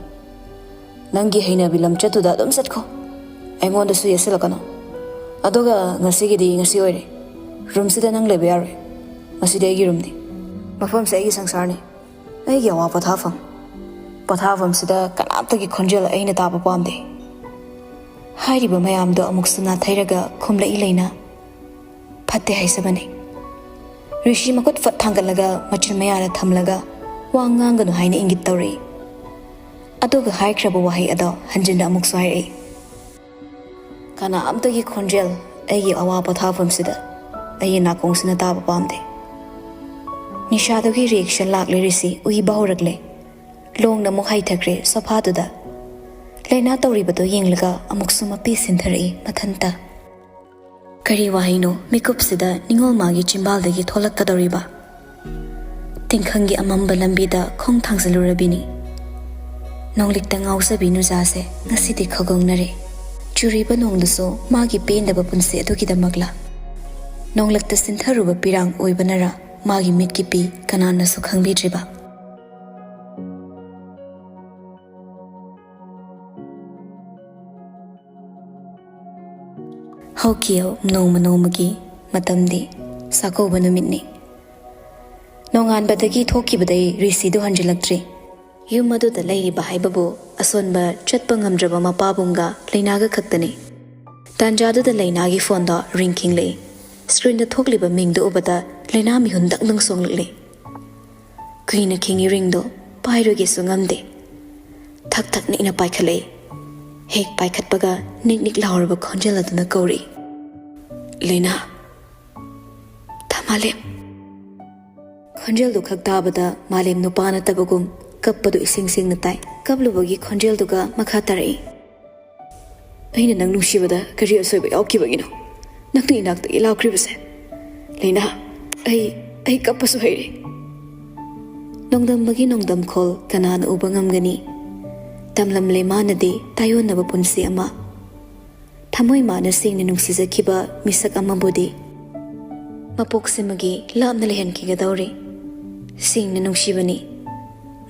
ꯅꯪꯒꯤ ꯍꯩꯅꯕꯤ ꯂꯝꯆꯠꯇꯨꯗ ꯑꯗꯨꯝ ꯆꯠꯈꯣ꯫ ꯑꯩꯉꯣꯟꯗꯁꯨ ꯌꯦꯠꯁꯤꯜꯂꯛꯀꯅꯨ꯫ ꯑꯗꯨꯒ ꯉꯁꯤꯒꯤꯗꯤ ꯉꯁꯤ ꯑꯣꯏꯔꯦ꯫ ꯔꯨꯝꯁꯤꯗ ꯅꯪ ꯂꯩꯕ ꯌꯥꯔꯣꯏ꯫ ꯃꯁꯤꯗꯤ ꯑꯩꯒꯤ ꯔꯨꯝꯅꯤ꯫ ꯃꯐꯝꯁꯦ ꯑꯩꯒꯤ ꯁꯪꯁꯥꯔꯅꯤ꯫ ꯑꯩꯒꯤ ꯑꯋꯥ ꯄꯣꯊꯥꯐꯝ꯫ ꯄꯣꯊꯥꯐꯝꯁꯤꯗ ꯀꯅꯥꯝꯇꯒꯤ ꯈꯣꯟꯖꯦꯜ ꯑꯩꯅ ꯇꯥꯕ ꯄꯥꯝꯗꯦ꯫" ꯍꯥꯏꯔꯤꯕ ꯃꯌꯥꯝꯗꯣ ꯑꯃꯨꯛꯁꯨ ꯅꯥꯊꯩꯔꯒ ꯈꯨꯝꯂꯛꯏ ꯂꯩꯅꯥ꯫ ꯐꯠꯇꯦ ꯍꯥꯏꯖꯕꯅꯤ꯫ ꯔꯤꯁꯤ ꯃꯈꯨꯠ ꯐꯠ ꯊꯥꯡꯒꯠꯂꯒ ꯃꯆꯤꯟ ꯃꯌꯥꯗ ꯊꯝꯂꯒ ꯋꯥ ꯉꯥꯡꯒꯅꯨ ꯍꯥꯏꯅ ꯏꯪꯒꯤꯠ ꯇꯧꯔꯛꯏ꯫ ꯑꯗꯨꯒ ꯍꯥꯏꯈ꯭ꯔꯕ ꯋꯥꯍꯩ ꯑꯗꯣ ꯍꯟꯖꯤꯟꯅ ꯑꯃꯨꯛꯁꯨ ꯍꯥꯏꯔꯛꯏ꯫ "ꯀꯅꯥꯝꯇꯒꯤ ꯈꯣꯟꯖꯦꯜ ꯑꯩꯒꯤ ꯑꯋꯥ ꯄꯣꯊꯥꯐꯝꯁꯤꯗ ꯑꯩꯒꯤ ꯅꯥꯀꯣꯡꯁꯤꯅ ꯇꯥꯕ ꯄꯥꯝꯗꯦ꯫" ꯅꯤꯁꯥꯗꯨꯒꯤ ꯔꯤꯌꯦꯛꯁꯟ ꯂꯥꯛꯂꯦ꯫ ꯔꯤꯁꯤ ꯎꯏꯕ ꯍꯧꯔꯛꯂꯦ꯫ ꯂꯣꯡꯅ ꯑꯃꯨꯛ ꯍꯥꯏꯊꯈ꯭ꯔꯦ ꯁꯣꯐꯥꯗꯨꯗ꯫ ꯂꯩꯅꯥ ꯇꯧꯔꯤꯕꯗꯨ ꯌꯦꯡꯂꯒ ꯑꯃꯨꯛꯁꯨ ꯃꯄꯤ ꯁꯤꯟꯊꯔꯛꯏ ꯃꯊꯟꯇ꯫ ꯀꯔꯤ ꯋꯥꯍꯩꯅꯣ ꯃꯤꯀꯨꯞꯁꯤꯗ ꯅꯤꯡꯉꯣꯜ ꯃꯥꯒꯤ ꯆꯤꯝꯕꯥꯜꯗꯒꯤ ꯊꯣꯛꯂꯛꯀꯗꯧꯔꯤꯕ? ꯇꯤꯡꯈꯪꯒꯤ ꯑꯃꯝꯕ ꯂꯝꯕꯤꯗ ꯈꯣꯡ ꯊꯥꯡꯖꯤꯜꯂꯨꯔꯕꯤꯅꯤ꯫ ꯅꯣꯡꯂꯤꯛꯇ ꯉꯥꯎꯖꯕꯤ ꯅꯨꯖꯥꯁꯦ ꯉꯁꯤꯗꯤ ꯈꯧꯒꯪꯅꯔꯦ꯫ ꯆꯨꯔꯤꯕ ꯅꯣꯡꯗꯨꯁꯨ ꯃꯥꯒꯤ ꯄꯦꯟꯗꯕ ꯄꯨꯟꯁꯤ ꯑꯗꯨꯒꯤꯗꯃꯛꯂ? ꯅꯣꯡꯂꯛꯇ ꯁꯤꯟꯊꯔꯨꯕ ꯄꯤꯔꯥꯡ ꯑꯣꯏꯕꯅꯔ ꯃꯥꯒꯤ ꯃꯤꯠꯀꯤ ꯄꯤ ꯀꯅꯥꯅꯁꯨ ꯈꯪꯕꯤꯗ꯭ꯔꯤꯕ? ꯍꯧꯈꯤꯌꯣ ꯅꯣꯡꯃ ꯅꯣꯡꯃꯒꯤ ꯃꯇꯝꯗꯤ ꯆꯥꯛꯀꯧꯕ ꯅꯨꯃꯤꯠꯅꯤ꯫ ꯅꯣꯡꯉꯥꯟꯕꯗꯒꯤ ꯊꯣꯛꯈꯤꯕꯗꯩ ꯔꯤꯁꯤꯗꯨ ꯍꯟꯖꯤꯜꯂꯛꯇ꯭ꯔꯤ꯫ ꯌꯨꯝ ꯑꯗꯨꯗ ꯂꯩꯔꯤꯕ ꯍꯥꯏꯕꯕꯨ ꯑꯁꯣꯟꯕ ꯆꯠꯄ ꯉꯝꯗ꯭ꯔꯕ ꯃꯄꯥꯕꯨꯡꯒ ꯂꯩꯅꯥꯒ ꯈꯛꯇꯅꯤ꯫ ꯇꯥꯟꯖꯥꯗꯨꯗ ꯂꯩꯅꯥꯒꯤ ꯐꯣꯟꯗꯣ ꯔꯤꯡ ꯈꯤꯡꯂꯛꯏ꯫ ꯁ꯭ꯀ꯭ꯔꯤꯟꯗ ꯊꯣꯛꯂꯤꯕ ꯃꯤꯡꯗꯨ ꯎꯕꯗ ꯂꯩꯅꯥ ꯃꯤꯍꯨꯟ ꯗꯪ ꯗꯪ ꯆꯣꯡꯂꯛꯂꯤ꯫ ꯀꯨꯏꯅ ꯈꯤꯡꯏ ꯔꯤꯡꯗꯣ, ꯄꯥꯏꯔꯣꯏꯒꯦꯁꯨ ꯉꯝꯗꯦ꯫ ꯊꯛ ꯊꯛ ꯅꯤꯛꯅ ꯄꯥꯏꯈꯠꯂꯛꯏ꯫ ꯍꯦꯛ ꯄꯥꯏꯈꯠꯄꯒ ꯅꯤꯛ ꯅꯤꯛ ꯂꯥꯎꯔꯕ ꯈꯣꯟꯖꯦꯜ ꯑꯗꯨꯅ ꯀꯧꯔꯛꯏ, "ꯂꯩꯅꯥ, ꯊꯃꯥꯂꯦꯝ!" ꯈꯣꯟꯖꯦꯜꯗꯨ ꯈꯛ ꯇꯥꯕꯗ ꯃꯥꯂꯦꯝ ꯅꯨꯄꯥ ꯅꯠꯇꯕꯒꯨꯝ ꯀꯞꯄꯗꯨ ꯏꯁꯤꯡ ꯁꯤꯡꯅ ꯇꯥꯏ꯫ ꯀꯞꯂꯨꯕꯒꯤ ꯈꯣꯟꯖꯦꯜꯗꯨꯒ ꯃꯈꯥ ꯇꯥꯔꯛꯏ, ꯑꯩꯅ ꯅꯪ ꯅꯨꯡꯁꯤꯕꯗ ꯀꯔꯤ ꯑꯁꯣꯏꯕ ꯌꯥꯎꯈꯤꯕꯒꯤꯅꯣ ꯅꯪꯅ ꯏꯅꯥꯛꯇꯒꯤ ꯂꯥꯞꯈ꯭ꯔꯤꯕꯁꯦ? ꯂꯩꯅꯥ, ꯑꯩ, ꯑꯩ ꯀꯞꯄꯁꯨ ꯍꯩꯔꯦ꯫ ꯅꯣꯡꯗꯝꯕꯒꯤ ꯅꯣꯡꯗꯝꯈꯣꯜ ꯀꯅꯥꯅ ꯎꯕ ꯉꯝꯒꯅꯤ? ꯇꯝꯂꯝꯂꯦ ꯃꯥꯅꯗꯤ ꯇꯥꯏꯌꯣꯟꯅꯕ ꯄꯨꯟꯁꯤ ꯑꯃ꯫ ꯊꯃꯣꯏ ꯃꯥꯅ ꯁꯦꯡꯅ ꯅꯨꯡꯁꯤꯖꯈꯤꯕ ꯃꯤꯁꯛ ꯑꯃꯕꯨꯗꯤ ꯃꯄꯣꯛꯁꯤꯃꯒꯤ ꯂꯥꯞꯅ ꯂꯩꯍꯟꯈꯤꯒꯗꯧꯔꯤ꯫ ꯁꯦꯡꯅ ꯅꯨꯡꯁꯤꯕꯅꯤ꯫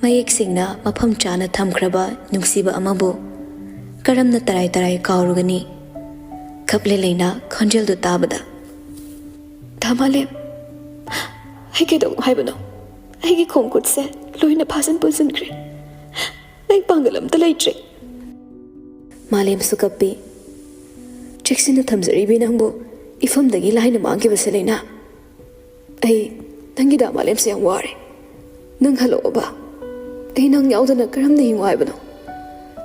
ꯃꯌꯦꯛ ꯁꯦꯡꯅ ꯃꯐꯝ ꯆꯥꯅ ꯊꯝꯈ꯭ꯔꯕ ꯅꯨꯡꯁꯤꯕ ꯑꯃꯕꯨ ꯀꯔꯝꯅ ꯇꯔꯥꯏ ꯇꯔꯥꯏ ꯀꯥꯎꯔꯨꯒꯅꯤ? ꯀꯞꯂꯦ ꯂꯩꯅꯥ ꯈꯣꯟꯖꯦꯜꯗꯨ ꯇꯥꯕꯗ꯫ ꯗꯥ ꯃꯥꯂꯦꯝ, ꯑꯩ ꯀꯩꯗꯧꯅꯣ ꯍꯥꯏꯕꯅꯣ? ꯑꯩꯒꯤ ꯈꯣꯡ ꯈꯨꯠꯁꯦ ꯂꯣꯏꯅ ꯐꯥꯖꯤꯟ ꯄꯨꯟꯁꯤꯟꯈ꯭ꯔꯦ꯫ ꯑꯩ ꯄꯥꯡꯒꯜ ꯑꯝꯇ ꯂꯩꯇ꯭ꯔꯦ꯫ ꯃꯥꯂꯦꯝꯁꯨ ꯀꯞꯄꯤ꯫ ꯆꯦꯛꯁꯤꯟꯅ ꯊꯝꯖꯔꯤꯕꯤ ꯅꯪꯕꯨ ꯏꯐꯝꯗꯒꯤ ꯂꯥꯏꯅ ꯃꯥꯡꯈꯤꯕꯁꯦ ꯂꯩꯅꯥ꯫ ꯑꯩ ꯅꯪꯒꯤ ꯗꯥ ꯃꯥꯂꯦꯝꯁꯦ ꯌꯥꯝ ꯋꯥꯔꯦ꯫ ꯅꯪ ꯍꯜꯂꯛꯑꯣꯕ꯫ ꯑꯩ ꯅꯪ ꯌꯥꯎꯗꯅ ꯀꯔꯝꯅ ꯍꯤꯡꯉꯨ ꯍꯥꯏꯕꯅꯣ?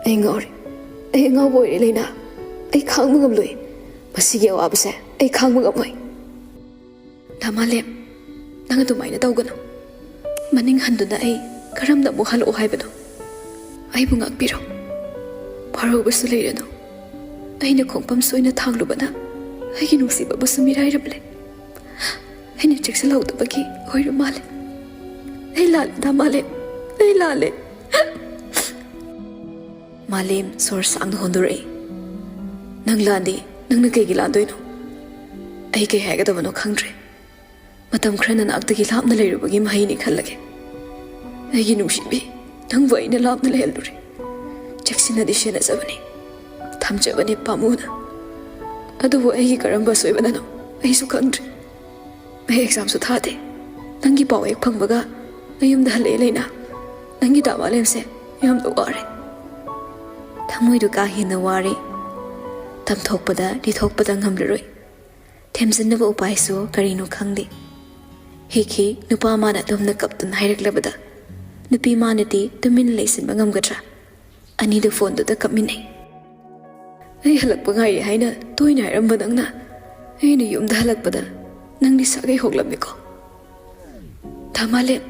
ꯑꯩ ꯉꯥꯎꯔꯦ꯫ ꯑꯩ ꯑꯉꯥꯎꯕ ꯑꯣꯏꯔꯦ ꯂꯩꯅꯥ꯫ ꯑꯩ ꯈꯥꯡꯕ ꯉꯝꯂꯣꯏ꯫ ꯃꯁꯤꯒꯤ ꯑꯋꯥꯕꯁꯦ ꯑꯩ ꯈꯥꯡꯕ ꯉꯝꯃꯣꯏ꯫ ꯗꯥ ꯃꯥꯂꯦꯝ, ꯅꯪ ꯑꯗꯨꯃꯥꯏꯅ ꯇꯧꯒꯅꯨ꯫ ꯃꯅꯤꯡ ꯍꯟꯗꯨꯅ ꯑꯩ ꯀꯔꯝꯅ ꯑꯃꯨꯛ ꯍꯜꯂꯛꯑꯣ ꯍꯥꯏꯕꯅꯣ? ꯑꯩꯕꯨ ꯉꯥꯛꯄꯤꯔꯣ꯫ ꯐꯥꯔꯧꯕꯁꯨ ꯂꯩꯔꯅꯨ꯫ ꯑꯩꯅ ꯈꯣꯡꯐꯝ ꯁꯣꯏꯅ ꯊꯥꯡꯂꯨꯕꯅ ꯑꯩꯒꯤ ꯅꯨꯡꯁꯤꯕꯕꯨꯁꯨ ꯃꯤꯔꯥꯏꯔꯝꯂꯦ꯫ ꯑꯩꯅ ꯆꯦꯛꯁꯤꯜꯍꯧꯗꯕꯒꯤ ꯑꯣꯏꯔ ꯃꯥꯜꯂꯦ꯫ ꯑꯩ ꯂꯥꯜꯂꯦ, ꯗꯥ ꯃꯥꯂꯦꯝ꯫ ꯑꯩ ꯂꯥꯜꯂꯦ꯫ ꯃꯥꯂꯦꯝ ꯁꯣꯔ ꯁꯥꯡꯅ ꯍꯣꯟꯗꯣꯔꯛꯏ꯫ ꯅꯪ ꯂꯥꯟꯗꯤ, ꯅꯪꯅ ꯀꯩꯒꯤ ꯂꯥꯟꯗꯣꯏꯅꯣ? ꯑꯩ ꯀꯩ ꯍꯥꯏꯒꯗꯕꯅꯣ ꯈꯪꯗ꯭ꯔꯦ꯫ ꯃꯇꯝ ꯈꯔ ꯅꯅꯥꯛꯇꯒꯤ ꯂꯥꯞꯅ ꯂꯩꯔꯨꯕꯒꯤ ꯃꯍꯩꯅꯤ ꯈꯜꯂꯒꯦ꯫ ꯑꯩꯒꯤ ꯅꯨꯡꯁꯤꯕꯤ, ꯅꯪꯕꯨ ꯑꯩꯅ ꯂꯥꯞꯅ ꯂꯩꯍꯜꯂꯨꯔꯦ꯫ ꯆꯦꯛꯁꯤꯟꯅꯗꯤ ꯁꯦꯟꯅꯖꯕꯅꯤ, ꯊꯝꯖꯕꯅꯤ ꯄꯥꯝꯃꯨꯅ꯫ ꯑꯗꯨꯕꯨ ꯑꯩꯒꯤ ꯀꯔꯝꯕ ꯑꯁꯣꯏꯕꯅꯅꯣ ꯑꯩꯁꯨ ꯈꯪꯗ꯭ꯔꯦ꯫ ꯑꯩ ꯑꯦꯛꯖꯥꯝꯁꯨ ꯊꯥꯗꯦ꯫ ꯅꯪꯒꯤ ꯄꯥꯎ ꯍꯦꯛ ꯐꯪꯕꯒ ꯑꯩ ꯌꯨꯝꯗ ꯍꯜꯂꯛꯑꯦ ꯂꯩꯅꯥ꯫ ꯅꯪꯒꯤ ꯗꯥ ꯃꯥꯂꯦꯝꯁꯦ ꯌꯥꯝꯅ ꯋꯥꯔꯦ꯫ ꯊꯃꯣꯏꯗꯨ ꯀꯥ ꯍꯦꯟꯅ ꯋꯥꯔꯦ꯫ ꯇꯝꯊꯣꯛꯄꯗ, ꯂꯤꯊꯣꯛꯄꯗ ꯉꯝꯂꯔꯣꯏ꯫ ꯊꯦꯝꯖꯤꯟꯅꯕ ꯎꯄꯥꯏꯁꯨ ꯀꯔꯤꯅꯣ ꯈꯪꯗꯦ꯫ ꯍꯤꯛ ꯍꯤꯛ ꯅꯨꯄꯥ ꯃꯥꯅ ꯑꯗꯨꯝꯅ ꯀꯞꯇꯨꯅ ꯍꯥꯏꯔꯛꯂꯕꯗ ꯅꯨꯄꯤ ꯃꯥꯅꯗꯤ ꯇꯨꯃꯤꯟꯅ ꯂꯩꯁꯤꯟꯕ ꯉꯝꯒꯗ꯭ꯔꯥ? ꯑꯅꯤꯗꯨ ꯐꯣꯟꯗꯨꯗ ꯀꯞꯃꯤꯟꯅꯩ꯫ ꯑꯩ ꯍꯜꯂꯛꯄ ꯉꯥꯏꯔꯤ ꯍꯥꯏꯅ ꯇꯣꯏꯅ ꯍꯥꯏꯔꯝꯕ ꯅꯪꯅ ꯑꯩꯅ ꯌꯨꯝꯗ ꯍꯜꯂꯛꯄꯗ ꯅꯪꯗꯤ ꯁꯥꯒꯩ ꯍꯣꯛꯂꯝꯃꯤꯀꯣ꯫ ꯗꯥ ꯃꯥꯂꯦꯝ,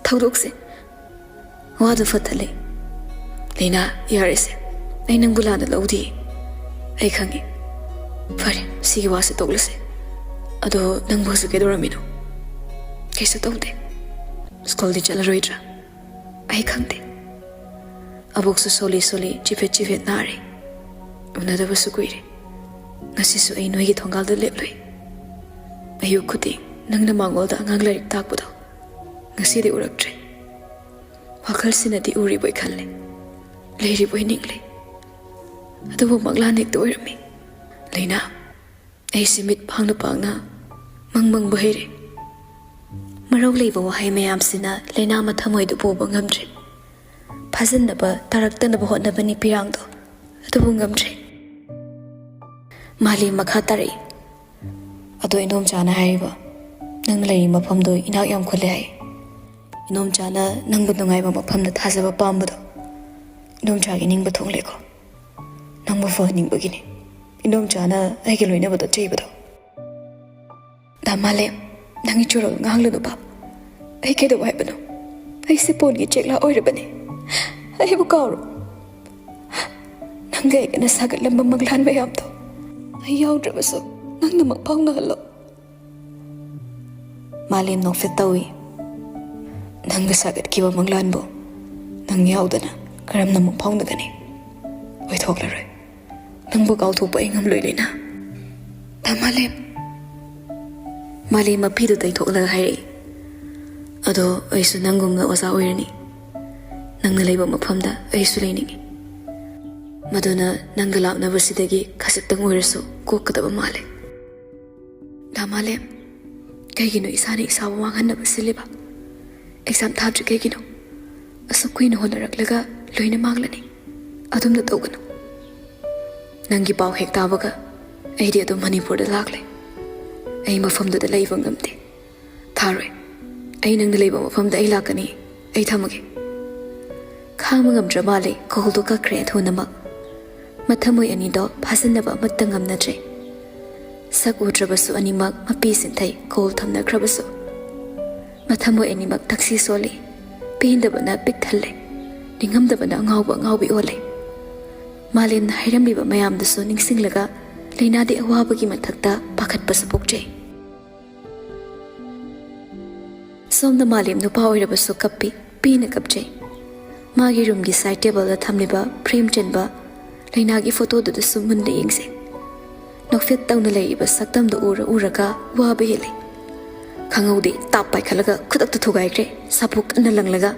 ꯊꯧꯗꯣꯛꯁꯦ꯫ ꯋꯥꯗꯨ ꯐꯠꯇ ꯂꯩ꯫ ꯂꯩꯅꯥ, ꯌꯥꯔꯦꯁꯦ꯫ ꯑꯩ ꯅꯪꯕꯨ ꯂꯥꯟꯅ ꯂꯧꯗꯤꯌꯦ꯫ ꯑꯩ ꯈꯪꯉꯤ꯫ ꯐꯔꯦ, ꯁꯤꯒꯤ ꯋꯥꯁꯦ ꯇꯣꯛꯂꯁꯦ꯫ ꯑꯗꯣ ꯅꯪꯕꯨ ꯍꯧꯖꯤꯛ ꯀꯩꯗꯧꯔꯝꯃꯤꯅꯣ? ꯀꯩꯁꯨ ꯇꯧꯗꯦ꯫ ꯁ꯭ꯀꯨꯜꯗꯤ ꯆꯠꯂꯔꯣꯏꯗ꯭ꯔꯥ? ꯑꯩ ꯈꯪꯗꯦ꯫ ꯑꯕꯣꯛꯁꯨ ꯁꯣꯜꯂꯤ ꯁꯣꯜꯂꯤ, ꯆꯤꯐꯦꯠ ꯆꯤꯐꯦꯠ ꯅꯥꯔꯦ꯫ ꯎꯅꯗꯕꯁꯨ ꯀꯨꯏꯔꯦ꯫ ꯉꯁꯤꯁꯨ ꯑꯩ ꯅꯣꯏꯒꯤ ꯊꯣꯡꯒꯥꯜꯗ ꯂꯦꯞꯂꯨꯏ꯫ ꯑꯌꯨꯛ ꯈꯨꯗꯤꯡ ꯅꯪꯅ ꯃꯥꯡꯒꯣꯜꯗ ꯑꯉꯥꯡ ꯂꯥꯏꯔꯤꯛ ꯇꯥꯛꯄꯗꯣ ꯉꯁꯤꯗꯤ ꯎꯔꯛꯇ꯭ꯔꯦ꯫ ꯋꯥꯈꯜꯁꯤꯅꯗꯤ ꯎꯔꯤꯕꯣꯏ ꯈꯜꯂꯦ, ꯂꯩꯔꯤꯕꯣꯏ ꯅꯤꯡꯂꯦ꯫ ꯑꯗꯨꯕꯨ ꯃꯪꯂꯥꯟ ꯍꯦꯛꯇ ꯑꯣꯏꯔꯝꯃꯤ꯫ ꯂꯩꯅꯥ, ꯑꯩꯁꯦ ꯃꯤꯠ ꯄꯥꯡꯅ ꯄꯥꯡꯅ ꯃꯪ ꯃꯪꯕ ꯍꯩꯔꯦ꯫ ꯃꯔꯧ ꯂꯩꯕ ꯋꯥꯍꯩ ꯃꯌꯥꯝꯁꯤꯅ ꯂꯩꯅꯥ ꯃꯊꯃꯣꯏꯗꯨ ꯄꯨꯕ ꯉꯝꯗ꯭ꯔꯦ꯫ ꯐꯥꯖꯤꯟꯅꯕ, ꯇꯥꯔꯛꯇꯅꯕ ꯍꯣꯠꯅꯕꯅꯤ ꯄꯤꯔꯥꯡꯗꯣ, ꯑꯗꯨꯕꯨ ꯉꯝꯗ꯭ꯔꯦ꯫ ꯃꯥꯂꯦꯝ ꯃꯈꯥ ꯇꯥꯔꯛꯏ꯫ ꯑꯗꯣ ꯏꯅꯣꯝꯆꯥꯅ ꯍꯥꯏꯔꯤꯕ, ꯅꯪꯅ ꯂꯩꯔꯤ ꯃꯐꯝꯗꯣ ꯏꯅꯥꯛ ꯌꯥꯝ ꯈꯨꯜꯂꯦ ꯍꯥꯏ꯫ ꯏꯅꯣꯝꯆꯥꯅ ꯅꯪꯕꯨ ꯅꯨꯡꯉꯥꯏꯕ ꯃꯐꯝꯗ ꯊꯥꯖꯕ ꯄꯥꯝꯕꯗꯣ ꯏꯅꯣꯝꯆꯥꯒꯤ ꯅꯤꯡꯕ ꯊꯨꯡꯂꯦꯀꯣ꯫ ꯅꯪꯕꯨ ꯐꯍꯟꯅꯤꯡꯕꯒꯤꯅꯤ ꯏꯅꯣꯝꯆꯥꯅ ꯑꯩꯒ ꯂꯣꯏꯅꯕꯗ ꯆꯩꯕꯗꯣ꯫ ꯗꯥ ꯃꯥꯂꯦꯝ, ꯅꯪꯒꯤ ꯆꯨꯔꯣꯜ ꯉꯥꯡꯂꯅꯨꯕ꯫ ꯑꯩ ꯀꯩꯗꯧ ꯍꯥꯏꯕꯅꯣ? ꯑꯩꯁꯦ ꯄꯣꯟꯒꯤ ꯆꯦꯛꯂꯥ ꯑꯣꯏꯔꯕꯅꯦ꯫ ꯑꯩꯕꯨ ꯀꯥꯎꯔꯣ꯫ ꯅꯪꯒ ꯑꯩꯒꯅ ꯁꯥꯒꯠꯂꯝꯕ ꯃꯪꯂꯥꯟ ꯃꯌꯥꯝꯗꯣ ꯑꯩ ꯌꯥꯎꯗ꯭ꯔꯕꯁꯨ ꯅꯪꯅꯃꯛ ꯐꯥꯎꯅꯍꯜꯂꯣ꯫ ꯃꯥꯂꯦꯝ ꯅꯣꯛꯐꯦꯠ ꯇꯧꯏ꯫ ꯅꯪꯒ ꯁꯥꯒꯠꯈꯤꯕ ꯃꯪꯂꯥꯟꯕꯨ ꯅꯪ ꯌꯥꯎꯗꯅ ꯀꯔꯝꯅ ꯑꯃꯨꯛ ꯐꯥꯎꯅꯒꯅꯤ? ꯑꯣꯏꯊꯣꯛꯂꯔꯣꯏ꯫ ꯅꯪꯕꯨ ꯀꯥꯎꯊꯣꯛꯄ ꯑꯩ ꯉꯝꯂꯣꯏ, ꯂꯩꯅꯥ꯫ ꯗꯥ ꯃꯥꯂꯦꯝ꯫ ꯃꯥꯂꯦꯝ ꯃꯄꯤꯗꯨ ꯇꯩꯊꯣꯛꯂꯒ ꯍꯥꯏꯔꯛꯏ꯫ ꯑꯗꯣ ꯑꯩꯁꯨ ꯅꯪꯒꯨꯝꯅ ꯑꯣꯖꯥ ꯑꯣꯏꯔꯅꯤ꯫ ꯅꯪꯅ ꯂꯩꯕ ꯃꯐꯝꯗ ꯑꯩꯁꯨ ꯂꯩꯅꯤꯡꯏ꯫ ꯃꯗꯨꯅ ꯅꯪꯒ ꯂꯥꯞꯅꯕꯁꯤꯗꯒꯤ ꯈꯖꯤꯛꯇꯪ ꯑꯣꯏꯔꯁꯨ ꯀꯣꯛꯀꯗꯕ ꯃꯥꯜꯂꯦ꯫ ꯗꯥ ꯃꯥꯂꯦꯝ, ꯀꯩꯒꯤꯅꯣ ꯏꯁꯥꯅ ꯏꯁꯥꯕꯨ ꯃꯥꯡꯍꯟꯅꯕ ꯁꯤꯜꯂꯤꯕ? ꯑꯦꯛꯖꯥꯝ ꯊꯥꯗ꯭ꯔꯤ ꯀꯩꯒꯤꯅꯣ? ꯑꯁꯨꯛ ꯀꯨꯏꯅ ꯍꯣꯠꯅꯔꯛꯂꯒ ꯂꯣꯏꯅ ꯃꯥꯡꯂꯅꯤ꯫ ꯑꯗꯨꯝꯅ ꯇꯧꯒꯅꯨ꯫ ꯅꯪꯒꯤ ꯄꯥꯎ ꯍꯦꯛ ꯇꯥꯕꯒ ꯑꯩꯗꯤ ꯑꯗꯨꯝ ꯃꯅꯤꯄꯨꯔꯗ ꯂꯥꯛꯂꯦ꯫ ꯑꯩ ꯃꯐꯝꯗꯨꯗ ꯂꯩꯕ ꯉꯝꯗꯦ꯫ ꯊꯥꯔꯣꯏ꯫ ꯑꯩ ꯅꯪꯅ ꯂꯩꯕ ꯃꯐꯝꯗ ꯑꯩ ꯂꯥꯛꯀꯅꯤ꯫ ꯑꯩ ꯊꯝꯃꯒꯦ꯫ ꯈꯥꯡꯕ ꯉꯝꯗ꯭ꯔ ꯃꯥꯜꯂꯦ, ꯀꯣꯜꯗꯣ ꯀꯛꯈ꯭ꯔꯦ ꯊꯨꯅꯃꯛ꯫ ꯃꯊꯃꯣꯏ ꯑꯅꯤꯗꯣ ꯐꯥꯖꯤꯟꯅꯕ ꯑꯃꯠꯇ ꯉꯝꯅꯗ꯭ꯔꯦ꯫ ꯁꯛ ꯎꯗ꯭ꯔꯕꯁꯨ ꯑꯅꯤꯃꯛ ꯃꯄꯤ ꯁꯤꯟꯊꯩ ꯀꯣꯜ ꯊꯝꯅꯈ꯭ꯔꯕꯁꯨ꯫ ꯃꯊꯃꯣꯏ ꯑꯅꯤꯃꯛ ꯊꯛꯁꯤ ꯁꯣꯜꯂꯤ꯫ ꯄꯦꯟꯗꯕꯅ ꯄꯤꯛ ꯊꯜꯂꯦ꯫ ꯅꯤꯡꯉꯝꯗꯕꯅ ꯑꯉꯥꯎꯕ ꯑꯉꯥꯎꯕꯤ ꯑꯣꯜꯂꯦ꯫ ꯃꯥꯂꯦꯝꯅ ꯍꯥꯏꯔꯝꯂꯤꯕ ꯃꯌꯥꯝꯗꯨꯁꯨ ꯅꯤꯡꯁꯤꯡꯂꯒ ꯂꯩꯅꯥꯗꯤ ꯑꯋꯥꯕꯒꯤ ꯃꯊꯛꯇ ꯄꯥꯈꯠꯄꯁꯨ ꯄꯣꯛꯆꯩ꯫ ꯁꯣꯝꯗ ꯃꯥꯂꯦꯝ ꯅꯨꯄꯥ ꯑꯣꯏꯔꯕꯁꯨ ꯀꯞꯄꯤ, ꯄꯦꯟꯅ ꯀꯞꯆꯩ꯫ ꯃꯥꯒꯤ ꯔꯨꯝꯒꯤ ꯁꯥꯏꯠ ꯇꯦꯕꯜꯗ ꯊꯝꯂꯤꯕ ꯐ꯭ꯔꯦꯝ ꯆꯟꯕ ꯂꯩꯅꯥꯒꯤ ꯐꯣꯇꯣꯗꯨꯗꯁꯨ ꯃꯨꯟꯅ ꯌꯦꯡꯖꯩ꯫ ꯅꯣꯛꯐꯦꯠ ꯇꯧꯅ ꯂꯩꯔꯤꯕ ꯁꯛꯇꯝꯗꯨ ꯎꯔ ꯎꯔꯒ ꯋꯥꯕ ꯍꯦꯜꯂꯦ꯫ ꯈꯪꯍꯧꯗꯦ, ꯇꯥꯞ ꯄꯥꯏꯈꯠꯂꯒ ꯈꯨꯗꯛꯇ ꯊꯨꯒꯥꯏꯈ꯭ꯔꯦ, ꯁꯥꯄꯣꯛ ꯀꯟꯅ ꯂꯪꯂꯒ꯫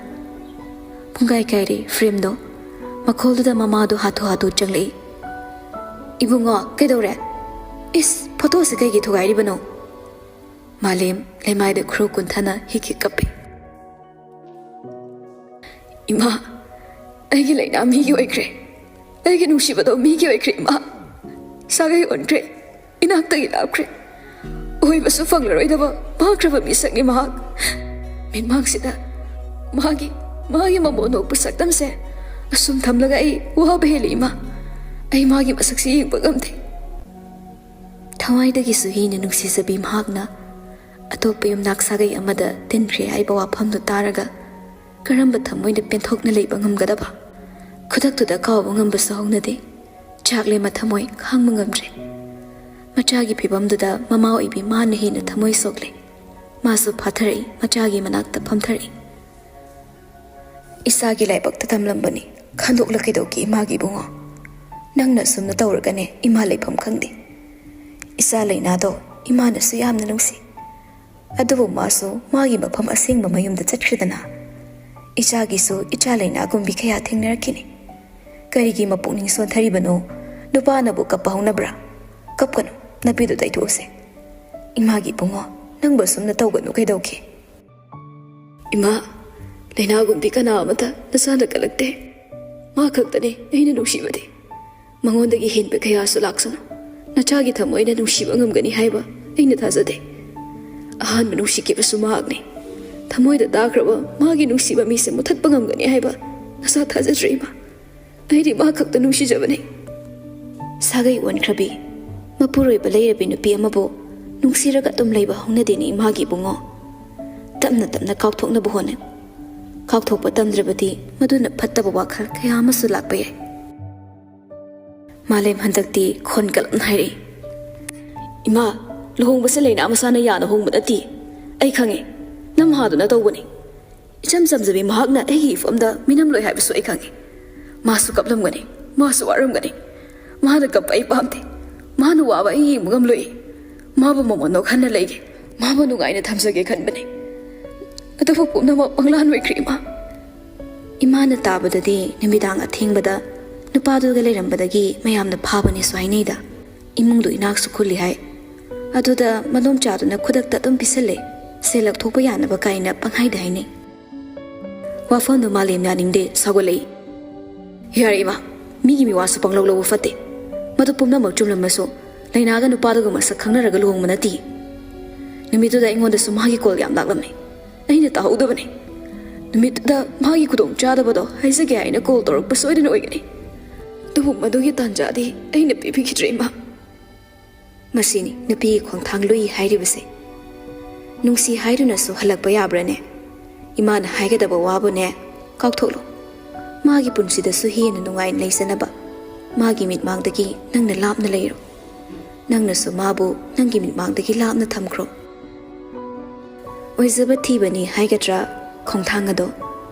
ꯄꯨꯡꯒꯥꯏ ꯀꯥꯏꯔꯦ ꯐ꯭ꯔꯦꯝꯗꯣ꯫ ꯃꯈꯣꯜꯗꯨꯗ ꯃꯃꯥꯗꯣ ꯍꯥꯊꯨ ꯍꯥꯊꯨ ꯆꯪꯂꯛꯏ꯫ "ꯏꯕꯨꯡꯉꯣ, ꯀꯩꯗꯧꯔꯦ? ꯏꯁ, ꯐꯣꯇꯣꯁꯦ ꯀꯩꯒꯤ ꯊꯨꯒꯥꯏꯔꯤꯕꯅꯣ?" ꯃꯥꯂꯦꯝ ꯂꯩꯃꯥꯏꯗ ꯈꯨꯔꯨ ꯀꯨꯟꯊꯅ ꯍꯤꯛ ꯍꯤꯛ ꯀꯞꯄꯤ꯫ "ꯏꯃꯥ, ꯑꯩꯒꯤ ꯂꯩꯅꯥ ꯃꯤꯒꯤ ꯑꯣꯏꯈ꯭ꯔꯦ꯫ ꯑꯩꯒꯤ ꯅꯨꯡꯁꯤꯕꯗꯣ ꯃꯤꯒꯤ ꯑꯣꯏꯈ꯭ꯔꯦ, ꯏꯃꯥ꯫ ꯁꯥꯒꯩ ꯑꯣꯟꯈ꯭ꯔꯦ, ꯏꯅꯥꯛꯇꯒꯤ ꯂꯥꯞꯈ꯭ꯔꯦ꯫ ꯑꯣꯏꯕꯁꯨ ꯐꯪꯂꯔꯣꯏꯗꯕ ꯃꯥꯡꯈ꯭ꯔꯕ ꯃꯤꯁꯛꯅꯤ ꯃꯍꯥꯛ꯫ ꯃꯤꯠꯃꯥꯡꯁꯤꯗ ꯃꯥꯒꯤ, ꯃꯥꯒꯤ ꯃꯃꯣꯟ ꯅꯣꯛꯄ ꯁꯛꯇꯝꯁꯦ ꯑꯁꯨꯝ ꯊꯝꯂꯒ ꯑꯩ ꯋꯥꯕ ꯍꯦꯜꯂꯤ, ꯏꯃꯥ꯫ ꯑꯩ ꯃꯥꯒꯤ ꯃꯁꯛꯁꯤ ꯌꯦꯡꯕ ꯉꯝꯗꯦ꯫" ꯊꯋꯥꯏꯗꯒꯤꯁꯨ ꯍꯦꯟꯅ ꯅꯨꯡꯁꯤꯖꯕꯤ ꯃꯍꯥꯛꯅ ꯑꯇꯣꯞꯄ ꯌꯨꯝꯅꯥꯛ ꯁꯥꯒꯩ ꯑꯃꯗ ꯇꯤꯟꯈ꯭ꯔꯦ ꯍꯥꯏꯕ ꯋꯥꯐꯝꯗꯨ ꯇꯥꯔꯒ ꯀꯔꯝꯕ ꯊꯃꯣꯏꯅ ꯄꯦꯟꯊꯣꯛꯅ ꯂꯩꯕ ꯉꯝꯒꯗꯕ? ꯈꯨꯗꯛꯇꯨꯗ ꯀꯥꯎꯕ ꯉꯝꯕꯁꯨ ꯍꯧꯅꯗꯦ꯫ ꯆꯥꯛꯂꯦ ꯃꯊꯃꯣꯏ ꯈꯥꯡꯕ ꯉꯝꯗ꯭ꯔꯦ꯫ ꯃꯆꯥꯒꯤ ꯐꯤꯕꯝꯗꯨꯗ ꯃꯃꯥ ꯑꯣꯏꯕꯤ ꯃꯥꯅ ꯍꯦꯟꯅ ꯊꯃꯣꯏ ꯁꯣꯛꯂꯦ꯫ ꯃꯥꯁꯨ ꯐꯥꯊꯔꯛꯏ, ꯃꯆꯥꯒꯤ ꯃꯅꯥꯛꯇ ꯐꯝꯊꯔꯛꯏ꯫ "ꯏꯆꯥꯒꯤ ꯂꯥꯏꯕꯛꯇ ꯇꯝꯂꯝꯕꯅꯤ, ꯈꯟꯗꯣꯛꯂ ꯀꯩꯗꯧꯒꯦ ꯏꯃꯥꯒꯤ ꯏꯕꯨꯡꯉꯣ? ꯅꯪꯅ ꯑꯁꯨꯝꯅ ꯇꯧꯔꯒꯅꯦ ꯏꯃꯥ ꯂꯩꯐꯝ ꯈꯪꯗꯦ꯫ ꯏꯆꯥ ꯂꯩꯅꯥꯗꯣ ꯏꯃꯥꯅꯁꯨ ꯌꯥꯝꯅ ꯅꯨꯡꯁꯤ꯫ ꯑꯗꯨꯕꯨ ꯃꯥꯁꯨ ꯃꯥꯒꯤ ꯃꯐꯝ ꯑꯁꯦꯡꯕ ꯃꯌꯨꯝꯗ ꯆꯠꯈ꯭ꯔꯦꯗꯅ꯫ ꯏꯆꯥꯒꯤꯁꯨ ꯏꯆꯥ ꯂꯩꯅꯥꯒꯨꯝꯕꯤ ꯀꯌꯥ ꯊꯦꯡꯅꯔꯛꯈꯤꯅꯤ꯫ ꯀꯔꯤꯒꯤ ꯃꯄꯨꯛꯅꯤꯡ ꯁꯣꯟꯊꯔꯤꯕꯅꯣ? ꯅꯨꯄꯥꯅꯕꯨ ꯀꯞꯄ ꯍꯧꯅꯕ꯭ꯔꯥ? ꯀꯞꯀꯅꯨ, ꯅꯄꯤꯗꯨ ꯇꯩꯊꯣꯛꯎꯁꯦ꯫ ꯏꯃꯥꯒꯤ ꯏꯕꯨꯡꯉꯣ, ꯅꯪꯕꯨ ꯑꯁꯨꯝꯅ ꯇꯧꯒꯅꯨ ꯀꯩꯗꯧꯒꯦ?" "ꯏꯃꯥ, ꯂꯩꯅꯥꯒꯨꯝꯕꯤ ꯀꯅꯥ ꯑꯃꯇ ꯅꯆꯥꯅ ꯀꯜꯂꯛꯇꯦ꯫ ꯃꯥ ꯈꯛꯇꯅꯤ ꯑꯩꯅ ꯅꯨꯡꯁꯤꯕꯗꯤ꯫ ꯃꯉꯣꯟꯗꯒꯤ ꯍꯦꯟꯕ ꯀꯌꯥꯁꯨ ꯂꯥꯛꯁꯅꯨ, ꯅꯆꯥꯒꯤ ꯊꯃꯣꯏꯅ ꯅꯨꯡꯁꯤꯕ ꯉꯝꯒꯅꯤ ꯍꯥꯏꯕ ꯑꯩꯅ ꯊꯥꯖꯗꯦ꯫ ꯑꯍꯥꯟꯕ ꯅꯨꯡꯁꯤꯈꯤꯕꯁꯨ ꯃꯍꯥꯛꯅꯤ꯫ ꯊꯃꯣꯏꯗ ꯇꯥꯈ꯭ꯔꯕ ꯃꯥꯒꯤ ꯅꯨꯡꯁꯤꯕ ꯃꯤꯁꯦ ꯃꯨꯊꯠꯄ ꯉꯝꯒꯅꯤ ꯍꯥꯏꯕ ꯅꯆꯥ ꯊꯥꯖꯗ꯭ꯔꯦ ꯏꯃꯥ꯫ ꯑꯩꯗꯤ ꯃꯥ ꯈꯛꯇ ꯅꯨꯡꯁꯤꯖꯕꯅꯤ꯫" ꯁꯥꯒꯩ ꯑꯣꯟꯈ꯭ꯔꯕꯤ, ꯃꯄꯨꯔꯣꯏꯕ ꯂꯩꯔꯕꯤ ꯅꯨꯄꯤ ꯑꯃꯕꯨ ꯅꯨꯡꯁꯤꯔꯒ ꯑꯗꯨꯝ ꯂꯩꯕ ꯍꯧꯅꯗꯦꯅꯦ ꯏꯃꯥꯒꯤ ꯏꯕꯨꯡꯉꯣ꯫ ꯇꯞꯅ ꯇꯞꯅ ꯀꯥꯎꯊꯣꯛꯅꯕ ꯍꯣꯠꯅꯧ꯫ ꯀꯥꯎꯊꯣꯛꯄ ꯇꯝꯗ꯭ꯔꯕꯗꯤ ꯃꯗꯨꯅ ꯐꯠꯇꯕ ꯋꯥꯈꯜ ꯀꯌꯥ ꯑꯃꯁꯨ ꯂꯥꯛꯄ ꯌꯥꯏ꯫ ꯃꯥꯂꯦꯝ ꯍꯟꯗꯛꯇꯤ ꯈꯣꯟ ꯀꯜꯂꯞꯅ ꯍꯥꯏꯔꯛꯏ꯫ "ꯏꯃꯥ, ꯂꯨꯍꯣꯡꯕꯁꯦ ꯂꯩꯅꯥ ꯃꯁꯥꯅ ꯌꯥꯅ ꯍꯣꯡꯕ ꯅꯠꯇꯦ꯫ ꯑꯩ ꯈꯪꯉꯦ꯫ ꯅꯝꯍꯥꯗꯨꯅ ꯇꯧꯕꯅꯤ꯫ ꯏꯆꯝ ꯆꯝꯖꯕꯤ ꯃꯍꯥꯛꯅ ꯑꯩꯒꯤ ꯏꯐꯝꯗ ꯃꯤꯅꯝꯂꯣꯏ ꯍꯥꯏꯕꯁꯨ ꯑꯩ ꯈꯪꯉꯤ꯫ ꯃꯥꯁꯨ ꯀꯞꯂꯝꯒꯅꯤ, ꯃꯥꯁꯨ ꯋꯥꯔꯝꯒꯅꯤ꯫ ꯃꯥꯅ ꯀꯞꯄ ꯑꯩ ꯄꯥꯝꯗꯦ꯫ ꯃꯥꯅ ꯋꯥꯕ ꯑꯩ ꯌꯦꯡꯕ ꯉꯝꯂꯣꯏ꯫ ꯃꯥꯕꯨ ꯃꯃꯣꯟ ꯅꯣꯛꯍꯟꯅ ꯂꯩꯒꯦ꯫ ꯃꯥꯕꯨ ꯅꯨꯡꯉꯥꯏꯅ ꯊꯝꯖꯒꯦ ꯈꯟꯕꯅꯤ꯫ ꯑꯗꯨꯕꯨ ꯄꯨꯝꯅꯃꯛ ꯃꯪꯂꯥꯟ ꯑꯣꯏꯈ꯭ꯔꯦ, ꯏꯃꯥ꯫" ꯏꯃꯥꯅ ꯇꯥꯕꯗꯗꯤ ꯅꯨꯃꯤꯗꯥꯡ ꯑꯊꯦꯡꯕꯗ ꯅꯨꯄꯥꯗꯨꯒ ꯂꯩꯔꯝꯕꯗꯒꯤ ꯃꯌꯥꯝꯅ ꯐꯥꯕꯅꯦꯁꯨ ꯍꯥꯏꯅꯩꯗ꯫ ꯏꯃꯨꯡꯗꯨ ꯏꯅꯥꯛꯁꯨ ꯈꯨꯜꯂꯤ ꯍꯥꯏ꯫ ꯑꯗꯨꯗ ꯃꯗꯣꯝꯆꯥꯗꯨꯅ ꯈꯨꯗꯛꯇ ꯑꯗꯨꯝ ꯄꯤꯁꯜꯂꯦ, ꯁꯦꯜ ꯂꯧꯊꯣꯛꯄ ꯌꯥꯅꯕ ꯀꯥꯏꯅ ꯄꯪꯍꯥꯏꯗ ꯍꯥꯏꯅꯩ꯫ ꯋꯥꯐꯝꯗꯨ ꯃꯥꯂꯦꯝ ꯌꯥꯅꯤꯡꯗꯦ, ꯁꯥꯎꯒꯠꯂꯛꯏ꯫ "ꯌꯥꯔꯦ ꯏꯃꯥ, ꯃꯤꯒꯤ ꯃꯤꯋꯥꯁꯨ ꯄꯪꯂꯧ ꯂꯧꯕ ꯐꯠꯇꯦ꯫ ꯃꯗꯨ ꯄꯨꯝꯅꯃꯛ ꯆꯨꯝꯂꯝꯃꯁꯨ ꯂꯩꯅꯥꯒ ꯅꯨꯄꯥꯗꯨꯒ ꯃꯁꯛ ꯈꯪꯅꯔꯒ ꯂꯨꯍꯣꯡꯕ ꯅꯠꯇꯦ꯫ ꯅꯨꯃꯤꯠꯇꯨꯗ ꯑꯩꯉꯣꯟꯗꯁꯨ ꯃꯥꯒꯤ ꯀꯣꯜ ꯌꯥꯝ ꯂꯥꯛꯂꯝꯃꯦ꯫ ꯑꯩꯅ ꯇꯥꯍꯧꯗꯕꯅꯦ꯫ ꯅꯨꯃꯤꯠꯇꯨꯗ ꯃꯥꯒꯤ ꯈꯨꯗꯣꯡ ꯆꯥꯗꯕꯗꯣ ꯍꯥꯏꯖꯒꯦ ꯍꯥꯏꯅ ꯀꯣꯜ ꯇꯧꯔꯛꯄ ꯁꯣꯏꯗꯅ ꯑꯣꯏꯒꯅꯤ꯫ ꯑꯗꯨꯕꯨ ꯃꯗꯨꯒꯤ ꯇꯥꯟꯖꯥꯗꯤ ꯑꯩꯅ ꯄꯤꯕꯤꯈꯤꯗ꯭ꯔꯦ, ꯏꯃꯥ꯫" ꯃꯁꯤꯅꯤ ꯅꯨꯄꯤꯒꯤ ꯈꯣꯡꯊꯥꯡ ꯂꯨꯏ ꯍꯥꯏꯔꯤꯕꯁꯦ꯫ ꯅꯨꯡꯁꯤ ꯍꯥꯏꯗꯨꯅꯁꯨ ꯍꯜꯂꯛꯄ ꯌꯥꯕ꯭ꯔꯥꯅꯦ? ꯏꯃꯥꯅ ꯍꯥꯏꯒꯗꯕ ꯋꯥꯕꯨꯅꯦ ꯀꯥꯎꯊꯣꯛꯂꯣ꯫ ꯃꯥꯒꯤ ꯄꯨꯟꯁꯤꯗꯁꯨ ꯍꯦꯟꯅ ꯅꯨꯡꯉꯥꯏꯅ ꯂꯩꯖꯅꯕ ꯃꯥꯒꯤ ꯃꯤꯠꯃꯥꯡꯗꯒꯤ ꯅꯪꯅ ꯂꯥꯞꯅ ꯂꯩꯔꯣ꯫ ꯅꯪꯅꯁꯨ ꯃꯥꯕꯨ ꯅꯪꯒꯤ ꯃꯤꯠꯃꯥꯡꯗꯒꯤ ꯂꯥꯞꯅ ꯊꯝꯈ꯭ꯔꯣ꯫ ꯑꯣꯏꯖꯕ ꯊꯤꯕꯅꯤ ꯍꯥꯏꯒꯗ꯭ꯔꯥ, ꯈꯣꯡꯊꯥꯡ ꯑꯗꯣ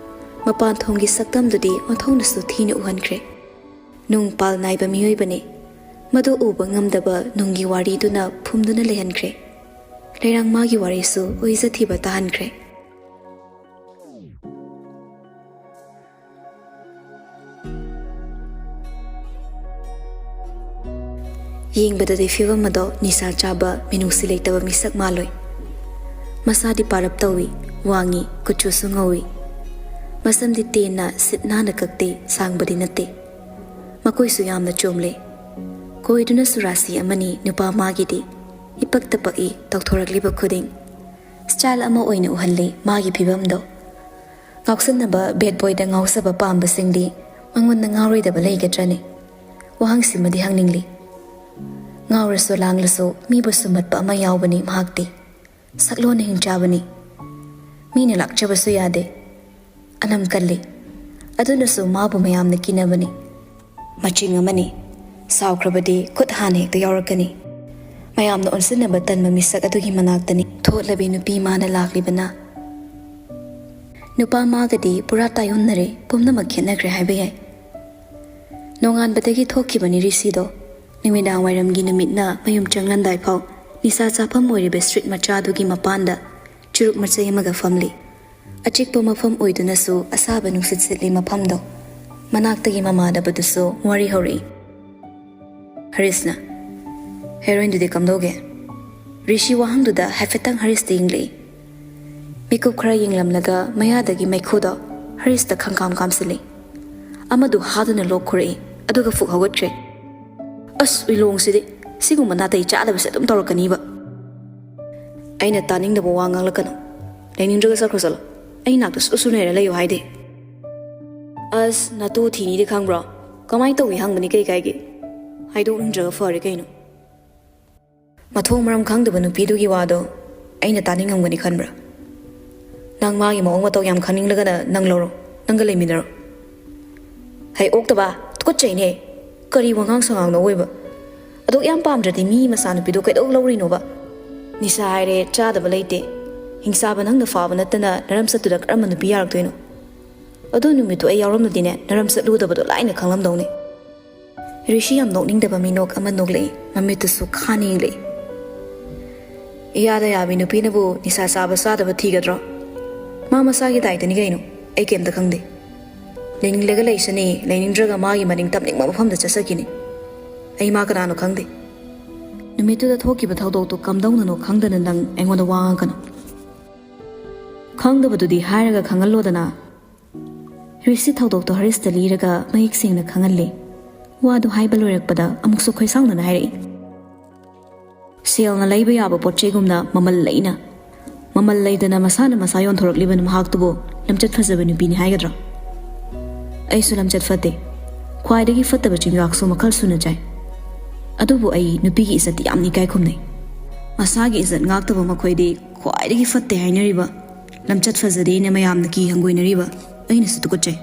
ꯃꯄꯥꯟ ꯊꯣꯡꯒꯤ ꯁꯛꯇꯝꯗꯨꯗꯤ ꯑꯣꯟꯊꯣꯛꯅꯁꯨ ꯊꯤꯅ ꯎꯍꯟꯈ꯭ꯔꯦ꯫ ꯅꯨꯡ ꯄꯥꯜ ꯅꯥꯏꯕ ꯃꯤꯑꯣꯏꯕꯅꯤ꯫ ꯃꯗꯨ ꯎꯕ ꯉꯝꯗꯕ ꯅꯨꯡꯒꯤ ꯋꯥꯔꯤꯗꯨꯅ ꯐꯨꯝꯗꯨꯅ ꯂꯩꯍꯟꯈ꯭ꯔꯦ꯫ ꯂꯩꯔꯥꯡ ꯃꯥꯒꯤ ꯋꯥꯔꯤꯁꯨ ꯑꯣꯏꯖꯊꯤꯕ ꯇꯥꯍꯟꯈ꯭ꯔꯦ꯫ ꯌꯦꯡꯕꯗꯗꯤ ꯐꯤꯕꯝ ꯑꯗꯣ ꯅꯤꯁꯥ ꯆꯥꯕ, ꯃꯤꯅꯨꯡꯁꯤ ꯂꯩꯇꯕ ꯃꯤꯁꯛ ꯃꯥꯜꯂꯣꯏ꯫ ꯃꯁꯥꯗꯤ ꯄꯥꯔꯞ ꯇꯧꯏ, ꯋꯥꯡꯉꯤ, ꯀꯨꯆꯨꯁꯨ ꯉꯧꯏ꯫ ꯃꯁꯝꯗꯤ ꯇꯦꯟꯅ ꯁꯤꯠ ꯅꯥꯟꯅ ꯀꯛꯇꯦ, ꯁꯥꯡꯕꯗꯤ ꯅꯠꯇꯦ꯫ ꯃꯀꯣꯏꯁꯨ ꯌꯥꯝꯅ ꯆꯣꯝꯂꯦ꯫ ꯀꯣꯏꯗꯨꯅꯁꯨ ꯔꯥꯁꯤ ꯑꯃꯅꯤ ꯅꯨꯄꯥ ꯃꯥꯒꯤꯗꯤ꯫ ꯏꯄꯛꯇ ꯄꯛꯏ ꯇꯧꯊꯣꯔꯛꯂꯤꯕ ꯈꯨꯗꯤꯡ꯫ ꯁ꯭ꯇꯥꯏꯜ ꯑꯃ ꯑꯣꯏꯅ ꯎꯍꯜꯂꯤ ꯃꯥꯒꯤ ꯐꯤꯕꯝꯗꯣ꯫ ꯉꯥꯎꯁꯟꯅꯕ ꯕꯦꯠ ꯕꯣꯏꯗ ꯉꯥꯎꯖꯕ ꯄꯥꯝꯕꯁꯤꯡꯗꯤ ꯃꯉꯣꯟꯗ ꯉꯥꯎꯔꯣꯏꯗꯕ ꯂꯩꯒꯗ꯭ꯔꯅꯦ? ꯋꯥꯍꯪꯁꯤꯃꯗꯤ ꯍꯪꯅꯤꯡꯂꯤ꯫ ꯉꯥꯎꯔꯁꯨ ꯂꯥꯡꯂꯁꯨ ꯃꯤꯕꯨ ꯁꯨꯝꯍꯠꯄ ꯑꯃ ꯌꯥꯎꯕꯅꯤ ꯃꯍꯥꯛꯇꯤ꯫ ꯁꯛꯂꯣꯟꯅ ꯍꯤꯡꯆꯥꯕꯅꯤ꯫ ꯃꯤꯅ ꯂꯥꯛꯆꯕꯁꯨ ꯌꯥꯗꯦ꯫ ꯑꯅꯝ ꯀꯜꯂꯤ꯫ ꯑꯗꯨꯅꯁꯨ ꯃꯥꯕꯨ ꯃꯌꯥꯝꯅ ꯀꯤꯅꯕꯅꯤ꯫ ꯃꯆꯤꯡ ꯑꯃꯅꯤ꯫ ꯁꯥꯎꯈ꯭ꯔꯕꯗꯤ ꯈꯨꯠ ꯍꯥꯟꯅ ꯍꯦꯛꯇ ꯌꯥꯎꯔꯛꯀꯅꯤ꯫ ꯃꯌꯥꯝꯅ ꯑꯣꯟꯁꯤꯟꯅꯕ ꯇꯟꯕ ꯃꯤꯁꯛ ꯑꯗꯨꯒꯤ ꯃꯅꯥꯛꯇꯅꯤ ꯊꯣꯠꯂꯕꯤ ꯅꯨꯄꯤ ꯃꯥꯅ ꯂꯥꯛꯂꯤꯕꯅ꯫ ꯅꯨꯄꯥ ꯃꯥꯒꯗꯤ ꯄꯨꯔꯥ ꯇꯥꯏꯌꯣꯟꯅꯔꯦ, ꯄꯨꯝꯅꯃꯛ ꯈꯦꯠꯅꯈ꯭ꯔꯦ ꯍꯥꯏꯕ ꯌꯥꯏ꯫ ꯅꯣꯡꯉꯥꯟꯕꯗꯒꯤ ꯊꯣꯛꯈꯤꯕꯅꯤ ꯔꯤꯁꯤꯗꯣ꯫ ꯅꯨꯃꯤꯗꯥꯡ ꯋꯥꯏꯔꯝꯒꯤ ꯅꯨꯃꯤꯠꯅ ꯃꯌꯨꯝ ꯆꯪꯂꯝꯗꯥꯏ ꯐꯥꯎ ꯅꯤꯁꯥ ꯆꯥꯐꯝ ꯑꯣꯏꯔꯤꯕ ꯁ꯭ꯇ꯭ꯔꯤꯠ ꯃꯆꯥꯗꯨꯒꯤ ꯃꯄꯥꯟꯗ ꯆꯨꯔꯨꯞ ꯃꯆꯩ ꯑꯃꯒ ꯐꯝꯂꯤ꯫ ꯑꯆꯤꯛꯄ ꯃꯐꯝ ꯑꯣꯏꯗꯨꯅꯁꯨ ꯑꯁꯥꯕ ꯅꯨꯡꯁꯤꯠ ꯁꯤꯠꯂꯤ ꯃꯐꯝꯗꯣ꯫ ꯃꯅꯥꯛꯇꯒꯤ ꯃꯃꯥꯟꯅꯕꯗꯨꯁꯨ ꯋꯥꯔꯤ ꯍꯧꯔꯛꯏ꯫ ꯍꯔꯤꯁꯅ, "ꯍꯦꯔꯣꯏꯟꯗꯨꯗꯤ ꯀꯝꯗꯧꯒꯦ?" ꯔꯤꯁꯤ ꯋꯥꯍꯪꯗꯨꯗ ꯍꯥꯏꯐꯦꯠꯇꯪ ꯍꯔꯤꯁꯇ ꯌꯦꯡꯂꯛꯏ꯫ ꯃꯤꯀꯨꯞ ꯈꯔ ꯌꯦꯡꯂꯝꯂꯒ ꯃꯌꯥꯗꯒꯤ ꯃꯩꯈꯨꯗꯣ ꯍꯔꯤꯁꯇ ꯈꯪꯀꯥꯝ ꯀꯥꯝꯁꯤꯜꯂꯤ꯫ ꯑꯃꯗꯨ ꯍꯥꯗꯨꯅ ꯂꯣꯛ ꯈꯨꯔꯛꯏ, ꯑꯗꯨꯒ ꯐꯨꯛ ꯍꯧꯒꯠꯈ꯭ꯔꯦ꯫ "ꯑꯁ, ꯎꯏꯂꯣꯡꯁꯤꯗꯤ ꯁꯤꯒꯨꯝꯕ ꯅꯥꯇꯩ ꯆꯥꯗꯕꯁꯦ ꯑꯗꯨꯝ ꯇꯧꯔꯛꯀꯅꯤꯕ꯫ ꯑꯩꯅ ꯇꯥꯅꯤꯡꯗꯕ ꯋꯥ ꯉꯥꯡꯂꯛꯀꯅꯨ꯫ ꯂꯩꯅꯤꯡꯗ꯭ꯔꯒ ꯆꯠꯈ꯭ꯔꯣ ꯆꯠꯂꯣ꯫ ꯑꯩ ꯅꯥꯛꯇ ꯁꯨ ꯁꯨ ꯂꯩꯔ ꯂꯩꯌꯨ ꯍꯥꯏꯗꯦ꯫ ꯑꯁ, ꯅꯥꯇꯨ ꯊꯤꯅꯤꯗꯤ ꯈꯪꯕ꯭ꯔꯣ? ꯀꯃꯥꯏꯅ ꯇꯧꯏ ꯍꯪꯕꯅꯤ ꯀꯩ ꯀꯥꯏꯒꯦ? ꯍꯥꯏꯗꯣꯛꯅꯤꯡꯗ꯭ꯔꯒ ꯐꯔꯦ ꯀꯩꯅꯣ꯫" ꯃꯊꯣꯡ ꯃꯔꯝ ꯈꯪꯗꯕ ꯅꯨꯄꯤꯗꯨꯒꯤ ꯋꯥꯗꯣ ꯑꯩꯅ ꯇꯥꯅꯤꯡꯉꯝꯒꯅꯤ ꯈꯟꯕ꯭ꯔꯥ? ꯅꯪ ꯃꯥꯒꯤ ꯃꯑꯣꯡ ꯃꯇꯧ ꯌꯥꯝ ꯈꯪꯅꯤꯡꯂꯒꯅ ꯅꯪ ꯂꯧꯔꯣ, ꯅꯪꯒ ꯂꯩꯃꯤꯟꯅꯔꯣ꯫ ꯍꯩ ꯑꯣꯛꯇꯕ, ꯇꯨꯀꯠꯆꯩꯅꯦ꯫ ꯀꯔꯤ ꯋꯥꯉꯥꯡ ꯁꯉꯥꯡꯅꯣ ꯑꯣꯏꯕ? ꯑꯗꯨꯛ ꯌꯥꯝ ꯄꯥꯝꯗ꯭ꯔꯗꯤ ꯃꯤ ꯃꯆꯥꯅꯨꯄꯤꯗꯣ ꯀꯩꯗꯧ ꯂꯧꯔꯤꯅꯣꯕ? ꯅꯤꯁꯥ ꯍꯥꯏꯔꯦ ꯆꯥꯗꯕ ꯂꯩꯇꯦ꯫ ꯍꯤꯡꯆꯥꯕ ꯅꯪꯅ ꯐꯥꯕ ꯅꯠꯇꯅ ꯅꯔꯝꯆꯠꯇꯨꯗ ꯀꯔꯝꯕ ꯅꯨꯄꯤ ꯌꯥꯔꯛꯇꯣꯏꯅꯣ? ꯑꯗꯨ ꯅꯨꯃꯤꯠꯇꯨ ꯑꯩ ꯌꯥꯎꯔꯝꯂꯗꯤꯅꯦ, ꯅꯔꯝꯆꯠ ꯂꯨꯗꯕꯗꯣ ꯂꯥꯏꯅ ꯈꯪꯂꯝꯗꯧꯅꯤ꯫ ꯔꯤꯁꯤ ꯌꯥꯝ ꯅꯣꯛꯅꯤꯡꯗꯕ ꯃꯤꯅꯣꯛ ꯑꯃ ꯅꯣꯛꯂꯛꯏ, ꯃꯃꯤꯠꯇꯨꯁꯨ ꯈꯥꯅ ꯌꯦꯡꯂꯛꯏ꯫ ꯏꯌꯥꯗ ꯌꯥꯕꯤ ꯅꯨꯄꯤꯅꯕꯨ ꯅꯤꯁꯥ ꯆꯥꯕ ꯆꯥꯗꯕ ꯊꯤꯒꯗ꯭ꯔꯣ? ꯃꯥ ꯃꯁꯥꯒꯤ ꯗꯥꯏꯇꯅꯤ ꯀꯩꯅꯣ, ꯑꯩ ꯀꯩꯝꯇ ꯈꯪꯗꯦ꯫ ꯂꯩꯅꯤꯡꯂꯒ ꯂꯩꯁꯅꯤ, ꯂꯩꯅꯤꯡꯗ꯭ꯔꯒ ꯃꯥꯒꯤ ꯃꯅꯤꯡ ꯇꯝꯅꯤꯡꯕ ꯃꯐꯝꯗ ꯆꯠꯆꯈꯤꯅꯤ꯫ ꯑꯩ ꯃꯥ ꯀꯅꯥꯅꯣ ꯈꯪꯗꯦ꯫ ꯅꯨꯃꯤꯠꯇꯨꯗ ꯊꯣꯛꯈꯤꯕ ꯊꯧꯗꯣꯛꯇꯨ ꯀꯝꯗꯧꯅꯅꯣ ꯈꯪꯗꯅ ꯅꯪ ꯑꯩꯉꯣꯟꯗ ꯋꯥ ꯉꯥꯡꯒꯅꯨ꯫ ꯈꯪꯗꯕꯗꯨꯗꯤ ꯍꯥꯏꯔꯒ ꯈꯪꯍꯜꯂꯣꯗꯅ꯫ ꯔꯤꯁꯤ ꯊꯧꯗꯣꯛꯇꯣ ꯍꯔꯤꯁꯇ ꯂꯤꯔꯒ ꯃꯌꯦꯛ ꯁꯦꯡꯅ ꯈꯪꯍꯜꯂꯦ꯫ ꯋꯥꯗꯨ ꯍꯥꯏꯕ ꯂꯣꯏꯔꯛꯄꯗ ꯑꯃꯨꯛꯁꯨ ꯈꯣꯏꯁꯥꯎꯅꯅ ꯍꯥꯏꯔꯛꯏ, "ꯁꯦꯜꯅ ꯂꯩꯕ ꯌꯥꯕ ꯄꯣꯠ ꯆꯩꯒꯨꯝꯅ ꯃꯃꯜ ꯂꯩꯅ, ꯃꯃꯜ ꯂꯩꯗꯅ ꯃꯁꯥꯅ ꯃꯁꯥ ꯌꯣꯟꯊꯣꯔꯛꯂꯤꯕ ꯃꯍꯥꯛꯇꯨꯕꯨ ꯂꯝꯆꯠ ꯐꯖꯕ ꯅꯨꯄꯤꯅꯤ ꯍꯥꯏꯒꯗ꯭ꯔꯥ? ꯑꯩꯁꯨ ꯂꯝꯆꯠ ꯐꯠꯇꯦ꯫ ꯈ꯭ꯋꯥꯏꯗꯒꯤ ꯐꯠꯇꯕ ꯆꯤꯟꯖꯥꯛꯁꯨ ꯃꯈꯜ ꯁꯨꯅ ꯆꯥꯏ꯫ ꯑꯗꯨꯕꯨ ꯑꯩ ꯅꯨꯄꯤꯒꯤ ꯏꯖꯠꯇꯤ ꯌꯥꯝꯅ ꯏꯀꯥꯏ ꯈꯨꯝꯅꯩ꯫ ꯃꯁꯥꯒꯤ ꯏꯖꯠ ꯉꯥꯛꯇꯕ ꯃꯈꯣꯏꯗꯤ ꯈ꯭ꯋꯥꯏꯗꯒꯤ ꯐꯠꯇꯦ ꯍꯥꯏꯅꯔꯤꯕ, ꯂꯝꯆꯠ ꯐꯖꯗꯦꯅ ꯃꯌꯥꯝꯅ ꯀꯤ ꯍꯪꯒꯣꯏꯅꯔꯤꯕ ꯑꯩꯅꯁꯨ ꯇꯨꯀꯠꯆꯩ꯫"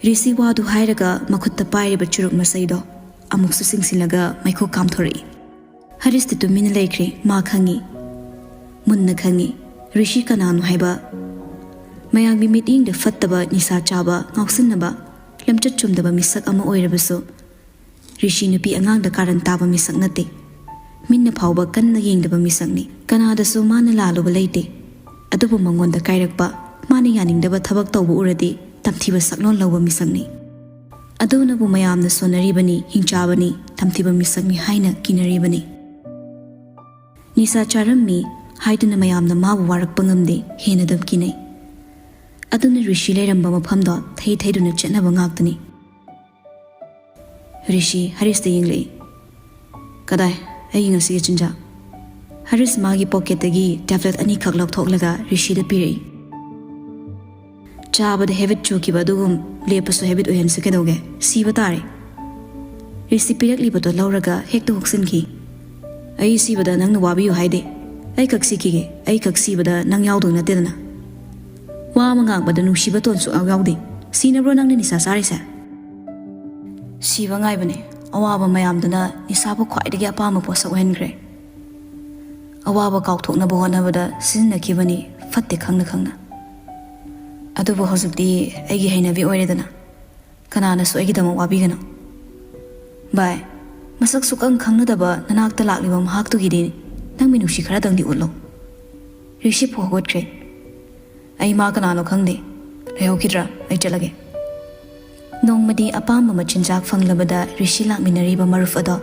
ꯔꯤꯁꯤ ꯋꯥꯗꯨ ꯍꯥꯏꯔꯒ ꯃꯈꯨꯠꯇ ꯄꯥꯏꯔꯤꯕ ꯆꯨꯔꯨꯞ ꯃꯆꯩꯗꯣ ꯑꯃꯨꯛꯁꯨ ꯆꯤꯡꯁꯤꯜꯂꯒ ꯃꯩꯈꯣꯛ ꯀꯥꯝꯊꯣꯔꯛꯏ꯫ ꯍꯔꯤꯁꯇꯤ ꯇꯨꯃꯤꯟꯅ ꯂꯩꯈ꯭ꯔꯦ꯫ ꯃꯥ ꯈꯪꯏ, ꯃꯨꯟꯅ ꯈꯪꯏ, ꯔꯤꯁꯤ ꯀꯅꯥꯅꯣ ꯍꯥꯏꯕ꯫ ꯃꯌꯥꯝꯒꯤ ꯃꯤꯠꯌꯦꯡꯗ ꯐꯠꯇꯕ, ꯅꯤꯁꯥ ꯆꯥꯕ, ꯉꯥꯎꯁꯤꯟꯅꯕ, ꯂꯝꯆꯠ ꯆꯨꯝꯗꯕ ꯃꯤꯁꯛ ꯑꯃ ꯑꯣꯏꯔꯕꯁꯨ, ꯔꯤꯁꯤ ꯅꯨꯄꯤ ꯑꯉꯥꯡꯗ ꯀꯥꯔꯟ ꯇꯥꯕ ꯃꯤꯁꯛ ꯅꯠꯇꯦ꯫ ꯃꯤꯠꯅ ꯐꯥꯎꯕ ꯀꯟꯅ ꯌꯦꯡꯗꯕ ꯃꯤꯁꯛꯅꯤ꯫ ꯀꯅꯥꯗꯁꯨ ꯃꯥꯅ ꯂꯥꯜꯂꯨꯕ ꯂꯩꯇꯦ꯫ ꯑꯗꯨꯕꯨ ꯃꯉꯣꯟꯗ ꯀꯥꯏꯔꯛꯄ, ꯃꯥꯅ ꯌꯥꯅꯤꯡꯗꯕ ꯊꯕꯛ ꯇꯧꯕ ꯎꯔꯗꯤ ꯇꯝꯊꯤꯕ ꯁꯛꯂꯣꯟ ꯂꯧꯕ ꯃꯤꯁꯛꯅꯤ꯫ ꯑꯗꯨꯅꯕꯨ ꯃꯌꯥꯝꯅ ꯁꯣꯟꯅꯔꯤꯕꯅꯤ, ꯍꯤꯡꯆꯥꯕꯅꯤ, ꯇꯝꯊꯤꯕ ꯃꯤꯁꯛꯅꯤ ꯍꯥꯏꯅ ꯀꯤꯅꯔꯤꯕꯅꯤ꯫ ꯅꯤꯁꯥ ꯆꯥꯔꯝꯃꯤ ꯍꯥꯏꯗꯨꯅ ꯃꯌꯥꯝꯅ ꯃꯥꯕꯨ ꯋꯥꯔꯛꯄ ꯉꯝꯗꯦ, ꯍꯦꯟꯅ ꯑꯗꯨꯝ ꯀꯤꯅꯩ꯫ ꯑꯗꯨꯅ ꯔꯤꯁꯤ ꯂꯩꯔꯝꯕ ꯃꯐꯝꯗꯣ ꯊꯩ ꯊꯩꯗꯨꯅ ꯆꯠꯅꯕ ꯉꯥꯛꯇꯅꯤ꯫ ꯔꯤꯁꯤ ꯍꯔꯤꯁꯇ ꯌꯦꯡꯂꯛꯏ꯫ "ꯀꯗꯥꯏ, ꯑꯩꯒꯤ ꯉꯁꯤꯒꯤ ꯆꯤꯟꯖꯥꯛ?" ꯍꯔꯤꯁ ꯃꯥꯒꯤ ꯄꯣꯀꯦꯠꯇꯒꯤ ꯇꯦꯕ꯭ꯂꯦꯠ ꯑꯅꯤꯈꯛ ꯂꯧꯊꯣꯛꯂꯒ ꯔꯤꯁꯤꯗ ꯄꯤꯔꯛꯏ꯫ "ꯆꯥꯕꯗ ꯍꯦꯕꯤꯠ ꯆꯨꯈꯤꯕ ꯑꯗꯨꯒꯨꯝ ꯂꯦꯞꯄꯁꯨ ꯍꯦꯕꯤꯠ ꯑꯣꯏꯍꯟꯁꯤ ꯀꯩꯗꯧꯒꯦ? ꯁꯤꯕ ꯇꯥꯔꯦ꯫" ꯔꯤꯁꯤ ꯄꯤꯔꯛꯂꯤꯕꯗꯣ ꯂꯧꯔꯒ ꯍꯦꯛꯇ ꯍꯨꯛꯆꯤꯟꯈꯤ꯫ "ꯑꯩ ꯁꯤꯕꯗ ꯅꯪꯅ ꯋꯥꯕꯤꯌꯨ ꯍꯥꯏꯗꯦ꯫ ꯑꯩ ꯈꯛ ꯁꯤꯈꯤꯒꯦ꯫ ꯑꯩ ꯈꯛ ꯁꯤꯕꯗ ꯅꯪ ꯌꯥꯎꯗꯧ ꯅꯠꯇꯦꯗꯅ꯫" ꯋꯥ ꯑꯃ ꯉꯥꯡꯕꯗ ꯅꯨꯡꯁꯤꯕ ꯇꯣꯟ ꯁꯨꯛꯌꯥꯎ ꯌꯥꯎꯗꯦ꯫ ꯁꯤꯅꯕ꯭ꯔꯣ ꯅꯪꯅ ꯅꯤꯁꯥ ꯆꯥꯔꯤꯁꯦ? ꯁꯤꯕ ꯉꯥꯏꯕꯅꯦ꯫ ꯑꯋꯥꯕ ꯃꯌꯥꯝꯗꯨꯅ ꯅꯤꯁꯥꯕꯨ ꯈ꯭ꯋꯥꯏꯗꯒꯤ ꯑꯄꯥꯝꯕ ꯄꯣꯠꯁꯛ ꯑꯣꯏꯍꯟꯈ꯭ꯔꯦ꯫ ꯑꯋꯥꯕ ꯀꯥꯎꯊꯣꯛꯅꯕ ꯍꯣꯠꯅꯕꯗ ꯁꯤꯖꯤꯟꯅꯈꯤꯕꯅꯤ, ꯐꯠꯇꯦ ꯈꯪꯅ ꯈꯪꯅ꯫ ꯑꯗꯨꯕꯨ ꯍꯧꯖꯤꯛꯇꯤ ꯑꯩꯒꯤ ꯍꯩꯅꯕꯤ ꯑꯣꯏꯔꯦꯗꯅ꯫ ꯀꯅꯥꯅꯁꯨ ꯑꯩꯒꯤꯗꯃꯛ ꯋꯥꯕꯤꯒꯅꯨ꯫ ꯚꯥꯏ, ꯃꯁꯛ ꯁꯨꯛꯈꯪ ꯈꯪꯅꯗꯕ ꯅꯅꯥꯛꯇ ꯂꯥꯛꯂꯤꯕ ꯃꯍꯥꯛꯇꯨꯒꯤꯗꯤ ꯅꯪ ꯃꯤꯅꯨꯡꯁꯤ ꯈꯔꯗꯪꯗꯤ ꯎꯠꯂꯣ꯫ ꯔꯤꯁꯤ ꯍꯧꯒꯠꯈ꯭ꯔꯦ꯫ "ꯑꯩ ꯃꯥ ꯀꯅꯥꯅꯣ ꯈꯪꯗꯦ꯫ ꯂꯩꯍꯧꯈꯤꯗ꯭ꯔꯥ? ꯑꯩ ꯆꯠꯂꯒꯦ꯫" ꯅꯣꯡꯃꯗꯤ ꯑꯄꯥꯝꯕ ꯃꯆꯤꯟꯖꯥꯛ ꯐꯪꯂꯕꯗ ꯔꯤꯁꯤ ꯂꯥꯛꯃꯤꯟꯅꯔꯤꯕ ꯃꯔꯨꯞ ꯑꯗꯣ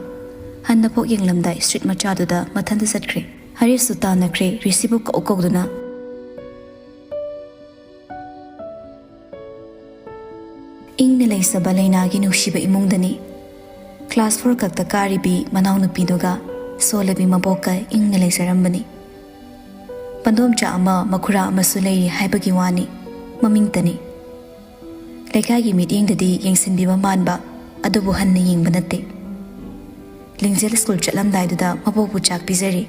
ꯍꯟꯅ ꯐꯣꯛ ꯌꯦꯡꯂꯝꯗꯥꯏ ꯁ꯭ꯇ꯭ꯔꯤꯠ ꯃꯆꯥꯗꯨꯗ ꯃꯊꯟꯇ ꯆꯠꯈ꯭ꯔꯦ꯫ ꯍꯔꯤꯁꯁꯨ ꯇꯥꯟꯅꯈ꯭ꯔꯦ ꯔꯤꯁꯤꯕꯨ ꯀꯧ ꯀꯧꯗꯨꯅ꯫ ꯏꯪꯅ ꯂꯩꯖꯕ ꯂꯩꯅꯥꯒꯤ ꯅꯨꯡꯁꯤꯕ ꯏꯃꯨꯡꯗꯅꯤ꯫ ꯀ꯭ꯂꯥꯁ ꯐꯣꯔ ꯈꯛꯇ ꯀꯥꯔꯤꯕꯤ ꯃꯅꯥꯎꯅꯨꯄꯤꯗꯨꯒ ꯁꯣꯜꯂꯕꯤ ꯃꯕꯣꯛꯀ ꯏꯪꯅ ꯂꯩꯖꯔꯝꯕꯅꯤ꯫ ꯄꯟꯗꯣꯝꯆꯥ ꯑꯃ ꯃꯈꯨꯔꯥ ꯑꯃꯁꯨ ꯂꯩꯔꯤ ꯍꯥꯏꯕꯒꯤ ꯋꯥꯅꯤ, ꯃꯃꯤꯡꯇꯅꯤ꯫ ꯂꯩꯀꯥꯏꯒꯤ ꯃꯤꯠꯌꯦꯡꯗꯗꯤ ꯌꯦꯡꯁꯤꯟꯕꯤꯕ ꯃꯥꯟꯕ, ꯑꯗꯨꯕꯨ ꯍꯟꯅ ꯌꯦꯡꯕ ꯅꯠꯇꯦ꯫ ꯂꯤꯡꯖꯦꯜ ꯁ꯭ꯀꯨꯜ ꯆꯠꯂꯝꯗꯥꯏꯗꯨꯗ ꯃꯕꯣꯛꯄꯨ ꯆꯥꯛ ꯄꯤꯖꯔꯤ꯫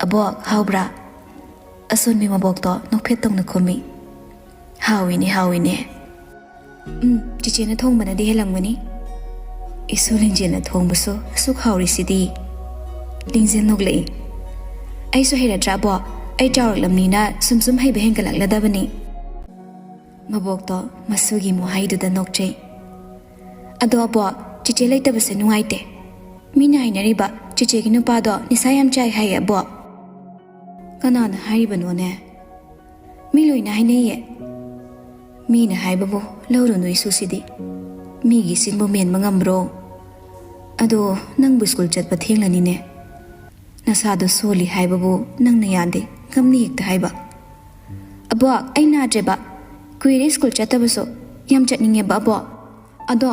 "ꯑꯕꯣꯛ, ꯍꯥꯎꯕ꯭ꯔꯥ?" ꯑꯁꯣꯟꯕꯤ ꯃꯕꯣꯛꯇꯣ ꯅꯣꯛꯐꯦꯠ ꯇꯧꯅ ꯈꯨꯝꯃꯤ꯫ "ꯍꯥꯎꯏꯅꯦ, ꯍꯥꯎꯏꯅꯦ꯫" ꯆꯦꯆꯦꯅ ꯊꯣꯡꯕꯅꯗꯤ ꯍꯦꯜꯂꯝꯒꯅꯤ꯫ ꯏꯁꯨ ꯂꯤꯡꯖꯦꯜꯅ ꯊꯣꯡꯕꯁꯨ ꯑꯁꯨꯛ ꯍꯥꯎꯔꯤꯁꯤꯗꯤ꯫ ꯂꯤꯡꯖꯦꯜ ꯅꯣꯛꯂꯛꯏ꯫ ꯑꯩꯁꯨ ꯍꯩꯔꯗ꯭ꯔꯥꯕꯣ? ꯑꯩ ꯆꯥꯎꯔꯛꯂꯝꯅꯤꯅ ꯁꯨꯝ ꯁꯨꯝ ꯍꯩꯕ ꯍꯦꯟꯒꯠꯂꯛꯂꯗꯕꯅꯤ꯫ ꯃꯕꯣꯛꯇꯣ ꯃꯁꯨꯒꯤ ꯃꯣꯍꯩꯗꯨꯗ ꯅꯣꯛꯆꯩ꯫ ꯑꯗꯣ ꯑꯕꯣꯛ, ꯆꯦꯆꯦ ꯂꯩꯇꯕꯁꯦ ꯅꯨꯡꯉꯥꯏꯇꯦ꯫ ꯃꯤꯅ ꯍꯥꯏꯅꯔꯤꯕ ꯆꯦꯆꯦꯒꯤ ꯅꯨꯄꯥꯗꯣ ꯅꯤꯁꯥ ꯌꯥꯝ ꯆꯥꯏ ꯍꯥꯏꯌꯦ ꯑꯕꯣꯛ꯫ ꯀꯅꯥꯅ ꯍꯥꯏꯔꯤꯕꯅꯣꯅꯦ? ꯃꯤ ꯂꯣꯏꯅ ꯍꯥꯏꯅꯩꯌꯦ꯫ ꯃꯤꯅ ꯍꯥꯏꯕꯕꯨ ꯂꯧꯔꯨꯅꯨ ꯏꯁꯨꯁꯤꯗꯤ꯫ ꯃꯤꯒꯤ ꯆꯤꯟꯕꯨ ꯃꯦꯟꯕ ꯉꯝꯕ꯭ꯔꯣ? ꯑꯗꯣ ꯅꯪꯕꯨ ꯁ꯭ꯀꯨꯜ ꯆꯠꯄ ꯊꯦꯡꯂꯅꯤꯅꯦ꯫ ꯅꯁꯥꯗꯣ ꯁꯣꯜꯂꯤ ꯍꯥꯏꯕꯕꯨ ꯅꯪꯅ ꯌꯥꯗꯦ, ꯉꯝꯅꯤ ꯍꯦꯛꯇ ꯍꯥꯏꯕ꯫ ꯑꯕꯣꯛ, ꯑꯩ ꯅꯥꯗ꯭ꯔꯦꯕ꯫ ꯀꯨꯏꯔꯦ ꯁ꯭ꯀꯨꯜ ꯆꯠꯇꯕꯁꯨ꯫ ꯌꯥꯝ ꯆꯠꯅꯤꯡꯉꯦꯕ ꯑꯕꯣꯛ꯫ ꯑꯗꯣ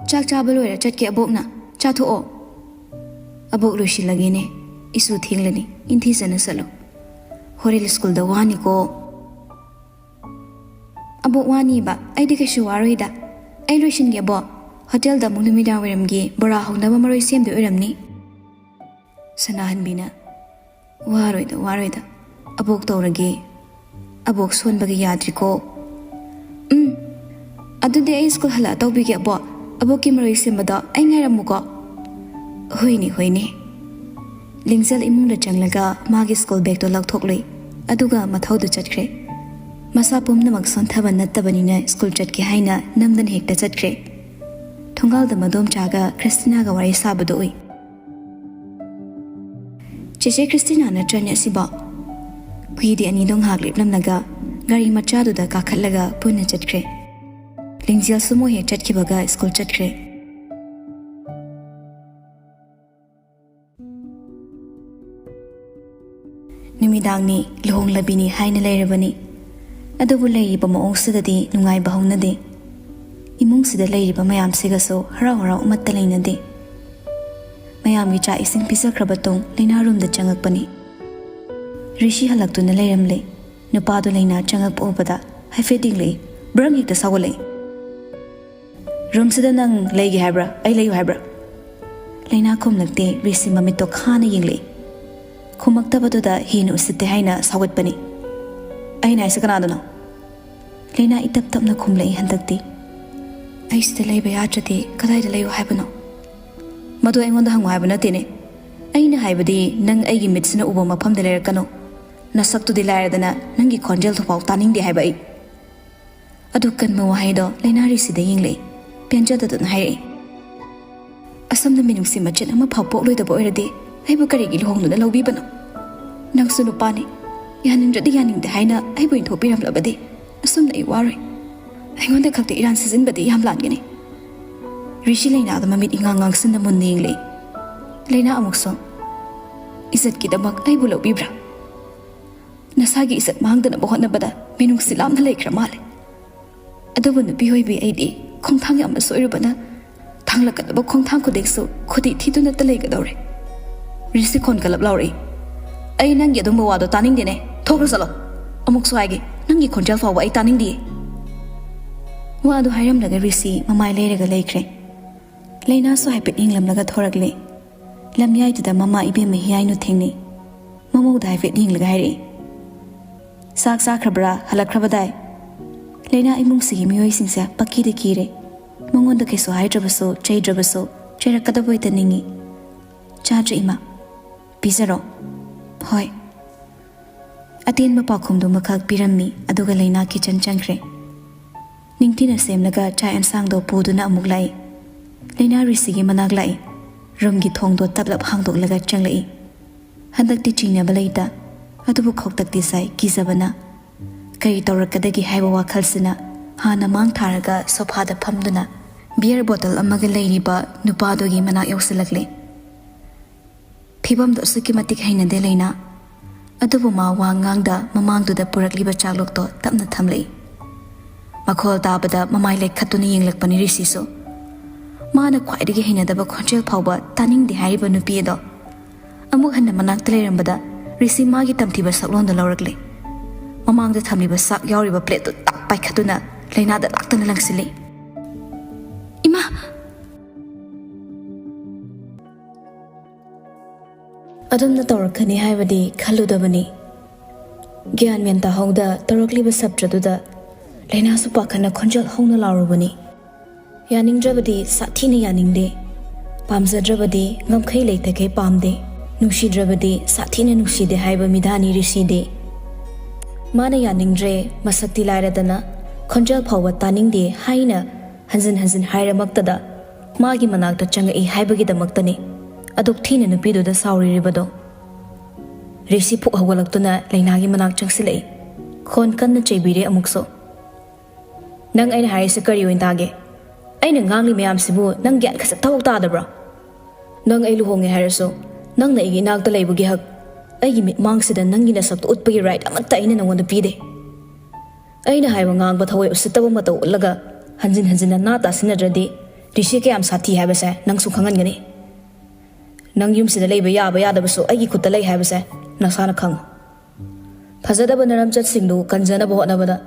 ꯆꯥꯛ ꯆꯥꯕ ꯂꯣꯏꯔ ꯆꯠꯀꯦ ꯑꯕꯣꯛꯅ꯫ ꯆꯥꯊꯣꯛꯑꯣ꯫ ꯑꯕꯣꯛ, ꯂꯣꯏꯁꯤꯜꯂꯒꯦꯅꯦ꯫ ꯏꯁꯨ ꯊꯦꯡꯂꯅꯤ꯫ ꯏꯟꯊꯤꯖꯅ ꯆꯠꯂꯣ꯫ ꯍꯣꯔꯦꯟ ꯁ꯭ꯀꯨꯜꯗ ꯋꯥꯅꯤꯀꯣ꯫ ꯑꯕꯣꯛ, ꯋꯥꯅꯤꯕ? ꯑꯩꯗꯤ ꯀꯩꯁꯨ ꯋꯥꯔꯣꯏꯗ꯫ ꯑꯩ ꯂꯣꯏꯁꯤꯟꯒꯦ ꯑꯕꯣꯛ꯫ ꯍꯣꯇꯦꯜꯗ ꯑꯃꯨꯛ ꯅꯨꯃꯤꯗꯥꯡ ꯋꯥꯏꯔꯝꯒꯤ ꯕꯣꯔꯥ ꯍꯧꯅꯕ ꯃꯔꯣꯏ ꯁꯦꯝꯗꯣꯏ ꯑꯣꯏꯔꯝꯅꯤ꯫ ꯁꯅꯥꯍꯟꯕꯤꯅ, ꯋꯥꯔꯣꯏꯗ, ꯋꯥꯔꯣꯏꯗ꯫ ꯑꯕꯣꯛ ꯇꯧꯔꯒꯦ꯫ ꯑꯕꯣꯛ ꯁꯣꯟꯕꯒꯤ ꯌꯥꯗ꯭ꯔꯤꯀꯣ꯫ ꯎꯝ, ꯑꯗꯨꯗꯤ ꯑꯩ ꯁ꯭ꯀꯨꯜ ꯍꯜꯂꯛꯑ ꯇꯧꯕꯤꯒꯦ ꯑꯕꯣꯛ꯫ ꯑꯕꯣꯛꯀꯤ ꯃꯔꯣꯏ ꯁꯦꯝꯕꯗꯣ ꯑꯩ ꯉꯥꯏꯔꯝꯃꯨꯀꯣ꯫ ꯍꯣꯏꯅꯦ, ꯍꯣꯏꯅꯦ꯫ ꯂꯤꯡꯖꯦꯜ ꯏꯃꯨꯡꯗ ꯆꯪꯂꯒ ꯃꯥꯒꯤ ꯁ꯭ꯀꯨꯜ ꯕꯦꯒꯇꯣ ꯂꯧꯊꯣꯛꯂꯨꯏ, ꯑꯗꯨꯒ ꯃꯊꯧꯗꯨ ꯆꯠꯈ꯭ꯔꯦ꯫ ꯃꯁꯥ ꯄꯨꯝꯅꯃꯛ ꯁꯣꯟꯊꯕ ꯅꯠꯇꯕꯅꯤꯅ ꯁ꯭ꯀꯨꯜ ꯆꯠꯀꯦ ꯍꯥꯏꯅ ꯅꯝꯗꯅ ꯍꯦꯛꯇ ꯆꯠꯈ꯭ꯔꯦ꯫ ꯊꯣꯡꯒꯥꯜꯗ ꯃꯗꯣꯝꯆꯥꯒ ꯈ꯭ꯔꯤꯁꯇꯤꯅꯥꯒ ꯋꯥꯔꯤ ꯁꯥꯕꯗꯨ ꯎꯏ꯫ "ꯆꯦꯆꯦ ꯈ꯭ꯔꯤꯁꯇꯤꯅꯥ ꯅꯠꯇ꯭ꯔꯅꯦ ꯑꯁꯤꯕꯣ?" ꯀꯨꯏꯗꯦ ꯑꯅꯤꯗꯣ ꯉꯥꯏꯍꯥꯛ ꯂꯦꯞꯂꯝꯂꯒ ꯒꯥꯔꯤ ꯃꯆꯥꯗꯨꯗ ꯀꯥꯈꯠꯂꯒ ꯄꯨꯟꯅ ꯆꯠꯈ꯭ꯔꯦ꯫ ꯂꯤꯡꯖꯦꯜꯁꯨ ꯃꯣꯏ ꯍꯦꯛ ꯆꯠꯈꯤꯕꯒ ꯁ꯭ꯀꯨꯜ ꯆꯠꯈ꯭ꯔꯦ꯫ ꯅꯨꯃꯤꯗꯥꯡꯅꯤ, ꯂꯨꯍꯣꯡꯂꯕꯤꯅꯤ ꯍꯥꯏꯅ ꯂꯩꯔꯕꯅꯤ꯫ ꯑꯗꯨꯕꯨ ꯂꯩꯔꯤꯕ ꯃꯑꯣꯡꯁꯤꯗꯗꯤ ꯅꯨꯡꯉꯥꯏꯕ ꯍꯧꯅꯗꯦ꯫ ꯏꯃꯨꯡꯁꯤꯗ ꯂꯩꯔꯤꯕ ꯃꯌꯥꯝꯁꯤꯒꯁꯨ ꯍꯔꯥꯎ ꯍꯔꯥꯎ ꯑꯃꯠꯇ ꯂꯩꯅꯗꯦ꯫ ꯃꯌꯥꯝꯒꯤ ꯆꯥꯛ ꯏꯁꯤꯡ ꯄꯤꯖꯈ꯭ꯔꯕ ꯇꯨꯡ ꯂꯩꯅꯥ ꯔꯨꯝꯗ ꯆꯪꯉꯛꯄꯅꯤ꯫ ꯔꯤꯁꯤ ꯍꯜꯂꯛꯇꯨꯅ ꯂꯩꯔꯝꯂꯦ꯫ ꯅꯨꯄꯥꯗꯨ ꯂꯩꯅꯥ ꯆꯪꯉꯛꯄ ꯎꯕꯗ ꯍꯥꯏꯐꯦꯠ ꯌꯦꯡꯂꯛꯏ꯫ ꯕ꯭ꯔꯪ ꯍꯦꯛꯇ ꯁꯥꯎꯒꯠꯂꯛꯏ꯫ "ꯔꯨꯝꯁꯤꯗ ꯅꯪ ꯂꯩꯒꯦ ꯍꯥꯏꯕ꯭ꯔꯥ? ꯑꯩ ꯂꯩꯌꯨ ꯍꯥꯏꯕ꯭ꯔꯥ?" ꯂꯩꯅꯥ ꯈꯨꯝꯂꯛꯇꯦ꯫ ꯔꯤꯁꯤ ꯃꯃꯤꯠꯇꯣ ꯈꯥꯅ ꯌꯦꯡꯂꯛꯏ꯫ ꯈꯨꯝꯃꯛꯇꯕꯗꯨꯗ ꯍꯦꯟꯅ ꯎꯁꯤꯠꯇꯦ ꯍꯥꯏꯅ ꯁꯥꯎꯒꯠꯄꯅꯤ꯫ "ꯑꯩꯅ ꯍꯥꯏꯁꯦ ꯀꯅꯥꯗꯅꯣ?" ꯂꯩꯅꯥ ꯏꯇꯞ ꯇꯞꯅ ꯈꯨꯝꯂꯛꯏ ꯍꯟꯗꯛꯇꯤ꯫ "ꯑꯩ ꯁꯤꯗ ꯂꯩꯕ ꯌꯥꯗ꯭ꯔꯗꯤ ꯀꯗꯥꯏꯗ ꯂꯩꯌꯨ ꯍꯥꯏꯕꯅꯣ?" "ꯃꯗꯨ ꯑꯩꯉꯣꯟꯗ ꯍꯪꯉꯨ ꯍꯥꯏꯕ ꯅꯠꯇꯦꯅꯦ꯫ ꯑꯩꯅ ꯍꯥꯏꯕꯗꯤ ꯅꯪ ꯑꯩꯒꯤ ꯃꯤꯠꯁꯤꯅ ꯎꯕ ꯃꯐꯝꯗ ꯂꯩꯔꯛꯀꯅꯨ꯫ ꯅꯁꯛꯇꯨꯗꯤ ꯂꯥꯏꯔꯗꯅ ꯅꯪꯒꯤ ꯈꯣꯟꯖꯦꯜꯗꯨꯐꯥꯎ ꯇꯥꯅꯤꯡꯗꯦ ꯍꯥꯏꯕ ꯑꯩ"꯫ ꯑꯗꯨ ꯀꯟꯕ ꯋꯥꯍꯩꯗꯣ ꯂꯩꯅꯥ ꯔꯤꯁꯤꯗ ꯌꯦꯡꯂꯛꯏ꯫ ꯄꯦꯟꯖꯗꯗꯨꯅ ꯍꯥꯏꯔꯛꯏ, "ꯑꯁꯣꯝꯗ ꯃꯤꯅꯨꯡꯁꯤ ꯃꯆꯦꯠ ꯑꯃꯐꯥꯎ ꯄꯣꯛꯂꯣꯏꯗꯕ ꯑꯣꯏꯔꯗꯤ ꯑꯩꯕꯨ ꯀꯔꯤꯒꯤ ꯂꯨꯍꯣꯡꯗꯨꯅ ꯂꯧꯕꯤꯕꯅꯣ? ꯅꯪꯁꯨ ꯅꯨꯄꯥꯅꯤ, ꯌꯥꯅꯤꯡꯗ꯭ꯔꯗꯤ ꯌꯥꯅꯤꯡꯗꯦ ꯍꯥꯏꯅ ꯑꯩꯕꯨ ꯏꯟꯊꯣꯛꯄꯤꯔꯝꯂꯕꯗꯤ ꯑꯁꯨꯝꯅ ꯑꯩ ꯋꯥꯔꯣꯏ꯫ ꯑꯩꯉꯣꯟꯗ ꯈꯛꯇ ꯏꯔꯥꯟ ꯁꯤꯖꯤꯟꯕꯗꯤ ꯌꯥꯝ ꯂꯥꯟꯒꯅꯤ"꯫ ꯔꯤꯁꯤ ꯂꯩꯅꯥꯗ ꯃꯃꯤꯠ ꯏꯉꯥꯡ ꯉꯥꯡꯁꯤꯟꯅ ꯃꯨꯟꯅ ꯌꯦꯡꯂꯛꯏ꯫ ꯂꯩꯅꯥ ꯑꯃꯨꯛꯁꯨ, "ꯏꯖꯠꯀꯤꯗꯃꯛ ꯑꯩꯕꯨ ꯂꯧꯕꯤꯕ꯭ꯔꯥ? ꯅꯁꯥꯒꯤ ꯏꯖꯠ ꯃꯥꯡꯗꯅꯕ ꯍꯣꯠꯅꯕꯗ ꯃꯤꯅꯨꯡꯁꯤ ꯂꯥꯞꯅ ꯂꯩꯈ꯭ꯔ ꯃꯥꯜꯂꯦ꯫ ꯑꯗꯨꯕꯨ ꯅꯨꯄꯤ ꯑꯣꯏꯕꯤ ꯑꯩꯗꯤ ꯈꯣꯡꯊꯥꯡ ꯌꯥꯝꯅ ꯁꯣꯏꯔꯨꯕꯅ ꯊꯥꯡꯂꯛꯀꯗꯕ ꯈꯣꯡꯊꯥꯡ ꯈꯨꯗꯤꯡꯁꯨ ꯈꯨꯗꯤ ꯊꯤꯗꯨꯅꯇ ꯂꯩꯒꯗꯧꯔꯦ"꯫ ꯔꯤꯁꯤ ꯈꯣꯟ ꯀꯜꯂꯞ ꯂꯥꯎꯔꯛꯏ꯫ "ꯑꯩ ꯅꯪꯒꯤ ꯑꯗꯨꯝꯕ ꯋꯥꯗꯣ ꯇꯥꯅꯤꯡꯗꯦꯅꯦ꯫ ꯊꯣꯛꯈ꯭ꯔ ꯆꯠꯂꯣ꯫ ꯑꯃꯨꯛꯁꯨ ꯍꯥꯏꯒꯦ, ꯅꯪꯒꯤ ꯈꯣꯟꯖꯦꯜ ꯐꯥꯎꯕ ꯑꯩ ꯇꯥꯅꯤꯡꯗꯤꯌꯦ"꯫ ꯋꯥꯗꯨ ꯍꯥꯏꯔꯝꯂꯒ ꯔꯤꯁꯤ ꯃꯃꯥꯏ ꯂꯩꯔꯒ ꯂꯩꯈ꯭ꯔꯦ꯫ ꯂꯩꯅꯥꯁꯨ ꯍꯥꯏꯐꯦꯠ ꯌꯦꯡꯂꯝꯂꯒ ꯊꯣꯔꯛꯂꯦ꯫ ꯂꯝꯌꯥꯏꯗꯨꯗ ꯃꯃꯥ ꯏꯕꯦꯝꯃ ꯍꯤꯌꯥꯏꯅꯨ ꯊꯦꯡꯅꯩ꯫ ꯃꯃꯧꯗ ꯍꯥꯏꯐꯦꯠ ꯌꯦꯡꯂꯒ ꯍꯥꯏꯔꯛꯏ, "ꯆꯥꯛ ꯆꯥꯈ꯭ꯔꯕ꯭ꯔꯥ? ꯍꯜꯂꯛꯈ꯭ꯔꯕꯗꯥꯏ?" ꯂꯩꯅꯥ ꯏꯃꯨꯡꯁꯤꯒꯤ ꯃꯤꯑꯣꯏꯁꯤꯡꯁꯦ ꯄꯀꯤꯗ ꯀꯤꯔꯦ꯫ ꯃꯉꯣꯟꯗ ꯀꯩꯁꯨ ꯍꯥꯏꯗ꯭ꯔꯕꯁꯨ, ꯆꯩꯗ꯭ꯔꯕꯁꯨ, ꯆꯩꯔꯛꯀꯗꯕ ꯍꯦꯛꯇ ꯅꯤꯡꯏ꯫ "ꯆꯥꯗ꯭ꯔꯤ, ꯏꯃꯥ"꯫ "ꯄꯤꯖꯔꯣ"꯫ "ꯍꯣꯏ"꯫ ꯑꯇꯦꯟꯕ ꯄꯥꯎꯈꯨꯝꯗꯨꯃꯈꯛ ꯄꯤꯔꯝꯃꯤ, ꯑꯗꯨꯒ ꯂꯩꯅꯥ ꯀꯤꯆꯟ ꯆꯪꯈ꯭ꯔꯦ꯫ ꯅꯤꯡꯊꯤꯅ ꯁꯦꯝꯂꯒ ꯆꯥꯛ ꯑꯦꯟꯁꯥꯡꯗꯣ ꯄꯨꯗꯨꯅ ꯑꯃꯨꯛ ꯂꯥꯛꯏ꯫ ꯂꯩꯅꯥ ꯔꯤꯁꯤꯒꯤ ꯃꯅꯥꯛ ꯂꯥꯛꯏ꯫ ꯔꯨꯝꯒꯤ ꯊꯣꯡꯗꯣ ꯇꯞꯂꯞ ꯍꯥꯡꯗꯣꯛꯂꯒ ꯆꯪꯂꯛꯏ꯫ ꯍꯟꯗꯛꯇꯤ ꯆꯤꯡꯅꯕ ꯂꯩꯇ, ꯑꯗꯨꯕꯨ ꯈꯧꯇꯛꯇꯤ ꯁꯥꯏ, ꯀꯤꯖꯕꯅ꯫ ꯀꯔꯤ ꯇꯧꯔꯛꯀꯗꯒꯦ ꯍꯥꯏꯕ ꯋꯥꯈꯜꯁꯤꯅ ꯍꯥꯟꯅ ꯃꯥꯡ ꯊꯥꯔꯒ ꯁꯣꯐꯥꯗ ꯐꯝꯗꯨꯅ ꯕꯤꯌꯔ ꯕꯣꯇꯜ ꯑꯃꯒ ꯂꯩꯔꯤꯕ ꯅꯨꯄꯥꯗꯨꯒꯤ ꯃꯅꯥꯛ ꯌꯧꯁꯤꯜꯂꯛꯂꯦ꯫ ꯐꯤꯕꯝꯗꯣ ꯑꯁꯨꯛꯀꯤ ꯃꯇꯤꯛ ꯍꯩꯅꯗꯦ ꯂꯩꯅꯥ꯫ ꯑꯗꯨꯕꯨ ꯃꯥ ꯋꯥ ꯉꯥꯡꯗ ꯃꯃꯥꯡꯗꯨꯗ ꯄꯨꯔꯛꯂꯤꯕ ꯆꯥꯛꯂꯨꯛꯇꯣ ꯇꯞꯅ ꯊꯝꯂꯛꯏ꯫ ꯃꯈꯣꯜ ꯇꯥꯕꯗ ꯃꯃꯥꯏ ꯂꯩꯈꯠꯇꯨꯅ ꯌꯦꯡꯂꯛꯄꯅꯤ ꯔꯤꯁꯤꯁꯨ꯫ ꯃꯥꯅ ꯈ꯭ꯋꯥꯏꯗꯒꯤ ꯍꯩꯅꯗꯕ ꯈꯣꯟꯖꯦꯜ ꯐꯥꯎꯕ ꯇꯥꯅꯤꯡꯗꯦ ꯍꯥꯏꯔꯤꯕ ꯅꯨꯄꯤ ꯑꯗꯣ꯫ ꯑꯃꯨꯛ ꯍꯟꯅ ꯃꯅꯥꯛꯇ ꯂꯩꯔꯝꯕꯗ ꯔꯤꯁꯤ ꯃꯥꯒꯤ ꯇꯝꯊꯤꯕ ꯁꯛꯂꯣꯟꯗꯣ ꯂꯧꯔꯛꯂꯦ꯫ ꯃꯃꯥꯡꯗ ꯊꯝꯂꯤꯕ ꯆꯥꯛ ꯌꯥꯎꯔꯤꯕ ꯄ꯭ꯂꯦꯠꯇꯨ ꯇꯞ ꯄꯥꯏꯈꯠꯇꯨꯅ ꯂꯩꯅꯥꯗ ꯂꯥꯛꯇꯅ ꯂꯪꯁꯤꯜꯂꯤ꯫ "ꯏꯃꯥ!" ꯑꯗꯨꯝꯅ ꯇꯧꯔꯛꯀꯅꯤ ꯍꯥꯏꯕꯗꯤ ꯈꯜꯂꯨꯗꯕꯅꯤ꯫ ꯒ꯭ꯌꯥꯟ ꯃꯦꯟ ꯇꯥꯍꯧꯗ ꯇꯧꯔꯛꯂꯤꯕ ꯁꯞꯇ꯭ꯔꯗꯨꯗ ꯂꯩꯅꯥꯁꯨ ꯄꯥꯈꯠꯅ ꯈꯣꯟꯖꯦꯜ ꯍꯧꯅ ꯂꯥꯎꯔꯨꯕꯅꯤ꯫ ꯌꯥꯅꯤꯡꯗ꯭ꯔꯕꯗꯤ ꯁꯥꯊꯤꯅ ꯌꯥꯅꯤꯡꯗꯦ, ꯄꯥꯝꯖꯗ꯭ꯔꯕꯗꯤ ꯉꯝꯈꯩ ꯂꯩꯇꯈꯩ ꯄꯥꯝꯗꯦ, ꯅꯨꯡꯁꯤꯗ꯭ꯔꯕꯗꯤ ꯁꯥꯊꯤꯅ ꯅꯨꯡꯁꯤꯗꯦ ꯍꯥꯏꯕ ꯃꯤꯗꯥꯅꯤ ꯔꯤꯁꯤꯗꯤ꯫ ꯃꯥꯅ ꯌꯥꯅꯤꯡꯗ꯭ꯔꯦ, ꯃꯁꯛꯇꯤ ꯂꯥꯏꯔꯗꯅ ꯈꯣꯟꯖꯦꯜ ꯐꯥꯎꯕ ꯇꯥꯅꯤꯡꯗꯦ ꯍꯥꯏꯅ ꯍꯟꯖꯤꯟ ꯍꯟꯖꯤꯟ ꯍꯥꯏꯔꯃꯛꯇꯗ ꯃꯥꯒꯤ ꯃꯅꯥꯛꯇ ꯆꯪꯉꯛꯏ ꯍꯥꯏꯕꯒꯤꯗꯃꯛꯇꯅꯤ ꯑꯗꯨꯛ ꯊꯤꯅ ꯅꯨꯄꯤꯗꯨꯗ ꯁꯥꯎꯔꯤꯔꯤꯕꯗꯣ꯫ ꯔꯤꯁꯤ ꯐꯨꯛ ꯍꯧꯒꯠꯂꯛꯇꯨꯅ ꯂꯩꯅꯥꯒꯤ ꯃꯅꯥꯛ ꯆꯪꯁꯤꯜꯂꯛꯏ꯫ ꯈꯣꯟ ꯀꯟꯅ ꯆꯩꯕꯤꯔꯦ ꯑꯃꯨꯛꯁꯨ꯫ "ꯅꯪ ꯑꯩꯅ ꯍꯥꯏꯔꯤꯁꯦ ꯀꯔꯤ ꯑꯣꯏꯅ ꯇꯥꯒꯦ? ꯑꯩꯅ ꯉꯥꯡꯂꯤ ꯃꯌꯥꯝꯁꯤꯕꯨ ꯅꯪ ꯒ꯭ꯌꯥꯟ ꯈꯖꯤꯛ ꯊꯕꯛ ꯇꯥꯗꯕ꯭ꯔꯣ? ꯅꯪ ꯑꯩ ꯂꯨꯍꯣꯡꯉꯦ ꯍꯥꯏꯔꯁꯨ, ꯅꯪꯅ ꯑꯩꯒꯤ ꯏꯅꯥꯛꯇ ꯂꯩꯕꯒꯤ ꯍꯛ, ꯑꯩꯒꯤ ꯃꯤꯠꯃꯥꯡꯁꯤꯗ ꯅꯪꯒꯤ ꯅꯁꯛꯇꯨ ꯎꯠꯄꯒꯤ ꯔꯥꯏꯠ ꯑꯃꯠꯇ ꯑꯩꯅ ꯅꯉꯣꯟꯗ ꯄꯤꯗꯦ꯫ ꯑꯩꯅ ꯍꯥꯏꯕ ꯉꯥꯡꯕ ꯊꯋꯥꯏ ꯎꯁꯤꯠꯇꯕ ꯃꯇꯧ ꯎꯠꯂꯒ ꯍꯟꯖꯤꯟ ꯍꯟꯖꯤꯟꯅ ꯅꯥ ꯇꯥꯁꯤꯟꯅꯗ꯭ꯔꯗꯤ ꯔꯤꯁꯤ ꯀꯌꯥꯝ ꯁꯥꯊꯤ ꯍꯥꯏꯕꯁꯦ ꯅꯪꯁꯨ ꯈꯪꯍꯟꯒꯅꯤ꯫ ꯅꯪ ꯌꯨꯝꯁꯤꯗ ꯂꯩꯕ ꯌꯥꯕ ꯌꯥꯗꯕꯁꯨ ꯑꯩꯒꯤ ꯈꯨꯠꯇ ꯂꯩ ꯍꯥꯏꯕꯁꯦ ꯅꯁꯥꯅ ꯈꯪꯉꯨ꯫ ꯐꯖꯗꯕ ꯅꯔꯝꯆꯠꯁꯤꯡꯗꯨ ꯀꯟꯖꯅꯕ ꯍꯣꯠꯅꯕꯗ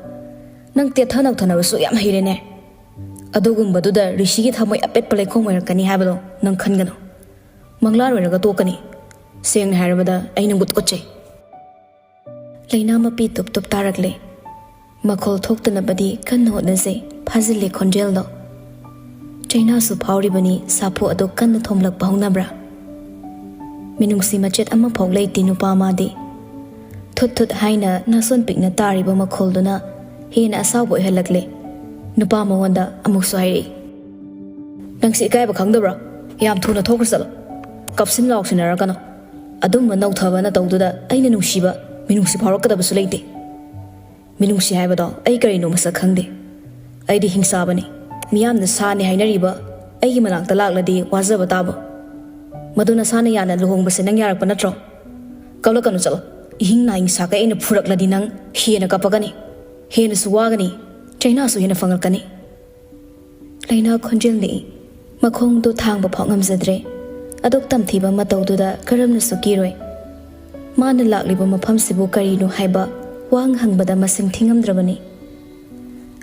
ꯅꯪ ꯇꯦꯠꯊ ꯅꯧꯊꯅꯕꯁꯨ ꯌꯥꯝ ꯍꯩꯔꯦꯅꯦ꯫ ꯑꯗꯨꯒꯨꯝꯕꯗꯨꯗ ꯔꯤꯁꯤꯒꯤ ꯊꯃꯣꯏ ꯑꯄꯦꯠꯄ ꯂꯩꯈꯣꯝ ꯑꯣꯏꯔꯛꯀꯅꯤ ꯍꯥꯏꯕꯗꯣ ꯅꯪ ꯈꯟꯒꯅꯨ꯫ ꯃꯪꯂꯥꯟ ꯑꯣꯏꯔꯒ ꯇꯣꯛꯀꯅꯤ꯫ ꯁꯦꯡꯅ ꯍꯥꯏꯔꯕꯗ ꯑꯩ ꯅꯪꯕꯨ ꯇꯨꯀꯠꯆꯩ꯫" ꯂꯩꯅꯥ ꯃꯄꯤ ꯇꯨꯞ ꯇꯨꯞ ꯇꯥꯔꯛꯂꯦ꯫ ꯃꯈꯣꯜ ꯊꯣꯛꯇꯅꯕꯗꯤ ꯀꯟꯅ ꯍꯣꯠꯅꯖꯩ, ꯐꯥꯖꯤꯜꯂꯦ ꯈꯣꯟꯖꯦꯜꯗꯣ꯫ ꯆꯩꯅꯥꯁꯨ ꯐꯥꯎꯔꯤꯕꯅꯤ, ꯁꯥꯐꯨ ꯑꯗꯨ ꯀꯟꯅ ꯊꯣꯝꯂꯛꯄ ꯍꯧꯅꯕ꯭ꯔꯥ? ꯃꯤꯅꯨꯡꯁꯤ ꯃꯆꯦꯠ ꯑꯃꯐꯥꯎ ꯂꯩꯇꯦ ꯅꯨꯄꯥ ꯃꯥꯗꯤ꯫ ꯊꯨꯠ ꯊꯨꯠ ꯍꯥꯏꯅ ꯅꯥꯁꯣꯟ ꯄꯤꯛꯅ ꯇꯥꯔꯤꯕ ꯃꯈꯣꯜꯗꯨꯅ ꯍꯦꯟꯅ ꯑꯁꯥꯎꯕ ꯑꯣꯏꯍꯜꯂꯛꯂꯦ꯫ ꯅꯨꯄꯥ ꯃꯉꯣꯟꯗ ꯑꯃꯨꯛꯁꯨ ꯍꯥꯏꯔꯛꯏ, "ꯅꯪꯁꯤ ꯏꯀꯥꯏꯕ ꯈꯪꯗꯕ꯭ꯔꯣ? ꯌꯥꯝ ꯊꯨꯅ ꯊꯣꯛꯈ꯭ꯔ ꯆꯠꯂꯣ꯫ ꯀꯞꯁꯤꯟ ꯂꯥꯎꯁꯤꯟꯅꯔꯛꯀꯅꯣ꯫ ꯑꯗꯨꯝꯕ ꯅꯧꯊꯕ ꯅꯇꯧꯗꯨꯗ ꯑꯩꯅ ꯅꯨꯡꯁꯤꯕ, ꯃꯤꯅꯨꯡꯁꯤ ꯐꯥꯎꯔꯛꯀꯗꯕꯁꯨ ꯂꯩꯇꯦ꯫ ꯃꯤꯅꯨꯡꯁꯤ ꯍꯥꯏꯕꯗꯣ ꯑꯩ ꯀꯔꯤꯅꯣ ꯃꯁꯛ ꯈꯪꯗꯦ꯫ ꯑꯩꯗꯤ ꯍꯤꯡꯆꯥꯕꯅꯤ꯫ ꯃꯤꯌꯥꯝꯅ ꯁꯥꯅꯤ ꯍꯥꯏꯅꯔꯤꯕ ꯑꯩꯒꯤ ꯃꯅꯥꯛꯇ ꯂꯥꯛꯂꯗꯤ ꯋꯥꯖꯕ ꯇꯥꯕ꯫ ꯃꯗꯨ ꯅꯁꯥꯅ ꯌꯥꯅ ꯂꯨꯍꯣꯡꯕꯁꯦ ꯅꯪ ꯌꯥꯔꯛꯄ ꯅꯠꯇ꯭ꯔꯣ? ꯀꯞꯂꯛꯀꯅꯨ ꯆꯠꯂꯣ꯫ ꯏꯍꯤꯡ ꯅꯥꯍꯤꯡ ꯁꯥꯀꯩ ꯑꯩꯅ ꯐꯨꯔꯛꯂꯗꯤ ꯅꯪ ꯍꯦꯟꯅ ꯀꯞꯄꯛꯀꯅꯤ, ꯍꯦꯟꯅꯁꯨ ꯋꯥꯒꯅꯤ, ꯆꯩꯅꯥꯁꯨ ꯍꯦꯟꯅ ꯐꯪꯉꯛꯀꯅꯤ꯫" ꯂꯩꯅꯥ ꯈꯣꯟꯖꯦꯜ ꯅꯤꯛꯏ꯫ ꯃꯈꯣꯡꯗꯨ ꯊꯥꯡꯕ ꯐꯥꯎ ꯉꯝꯖꯗ꯭ꯔꯦ꯫ ꯑꯗꯨꯛ ꯇꯝꯊꯤꯕ ꯃꯇꯧꯗꯨꯗ ꯀꯔꯝꯅꯁꯨ ꯀꯤꯔꯣꯏ? ꯃꯥꯅ ꯂꯥꯛꯂꯤꯕ ꯃꯐꯝꯁꯤꯕꯨ ꯀꯔꯤꯅꯣ ꯍꯥꯏꯕ ꯋꯥꯍꯪ ꯍꯪꯕꯗ ꯃꯁꯤꯡ ꯊꯤꯉꯝꯗ꯭ꯔꯕꯅꯤ꯫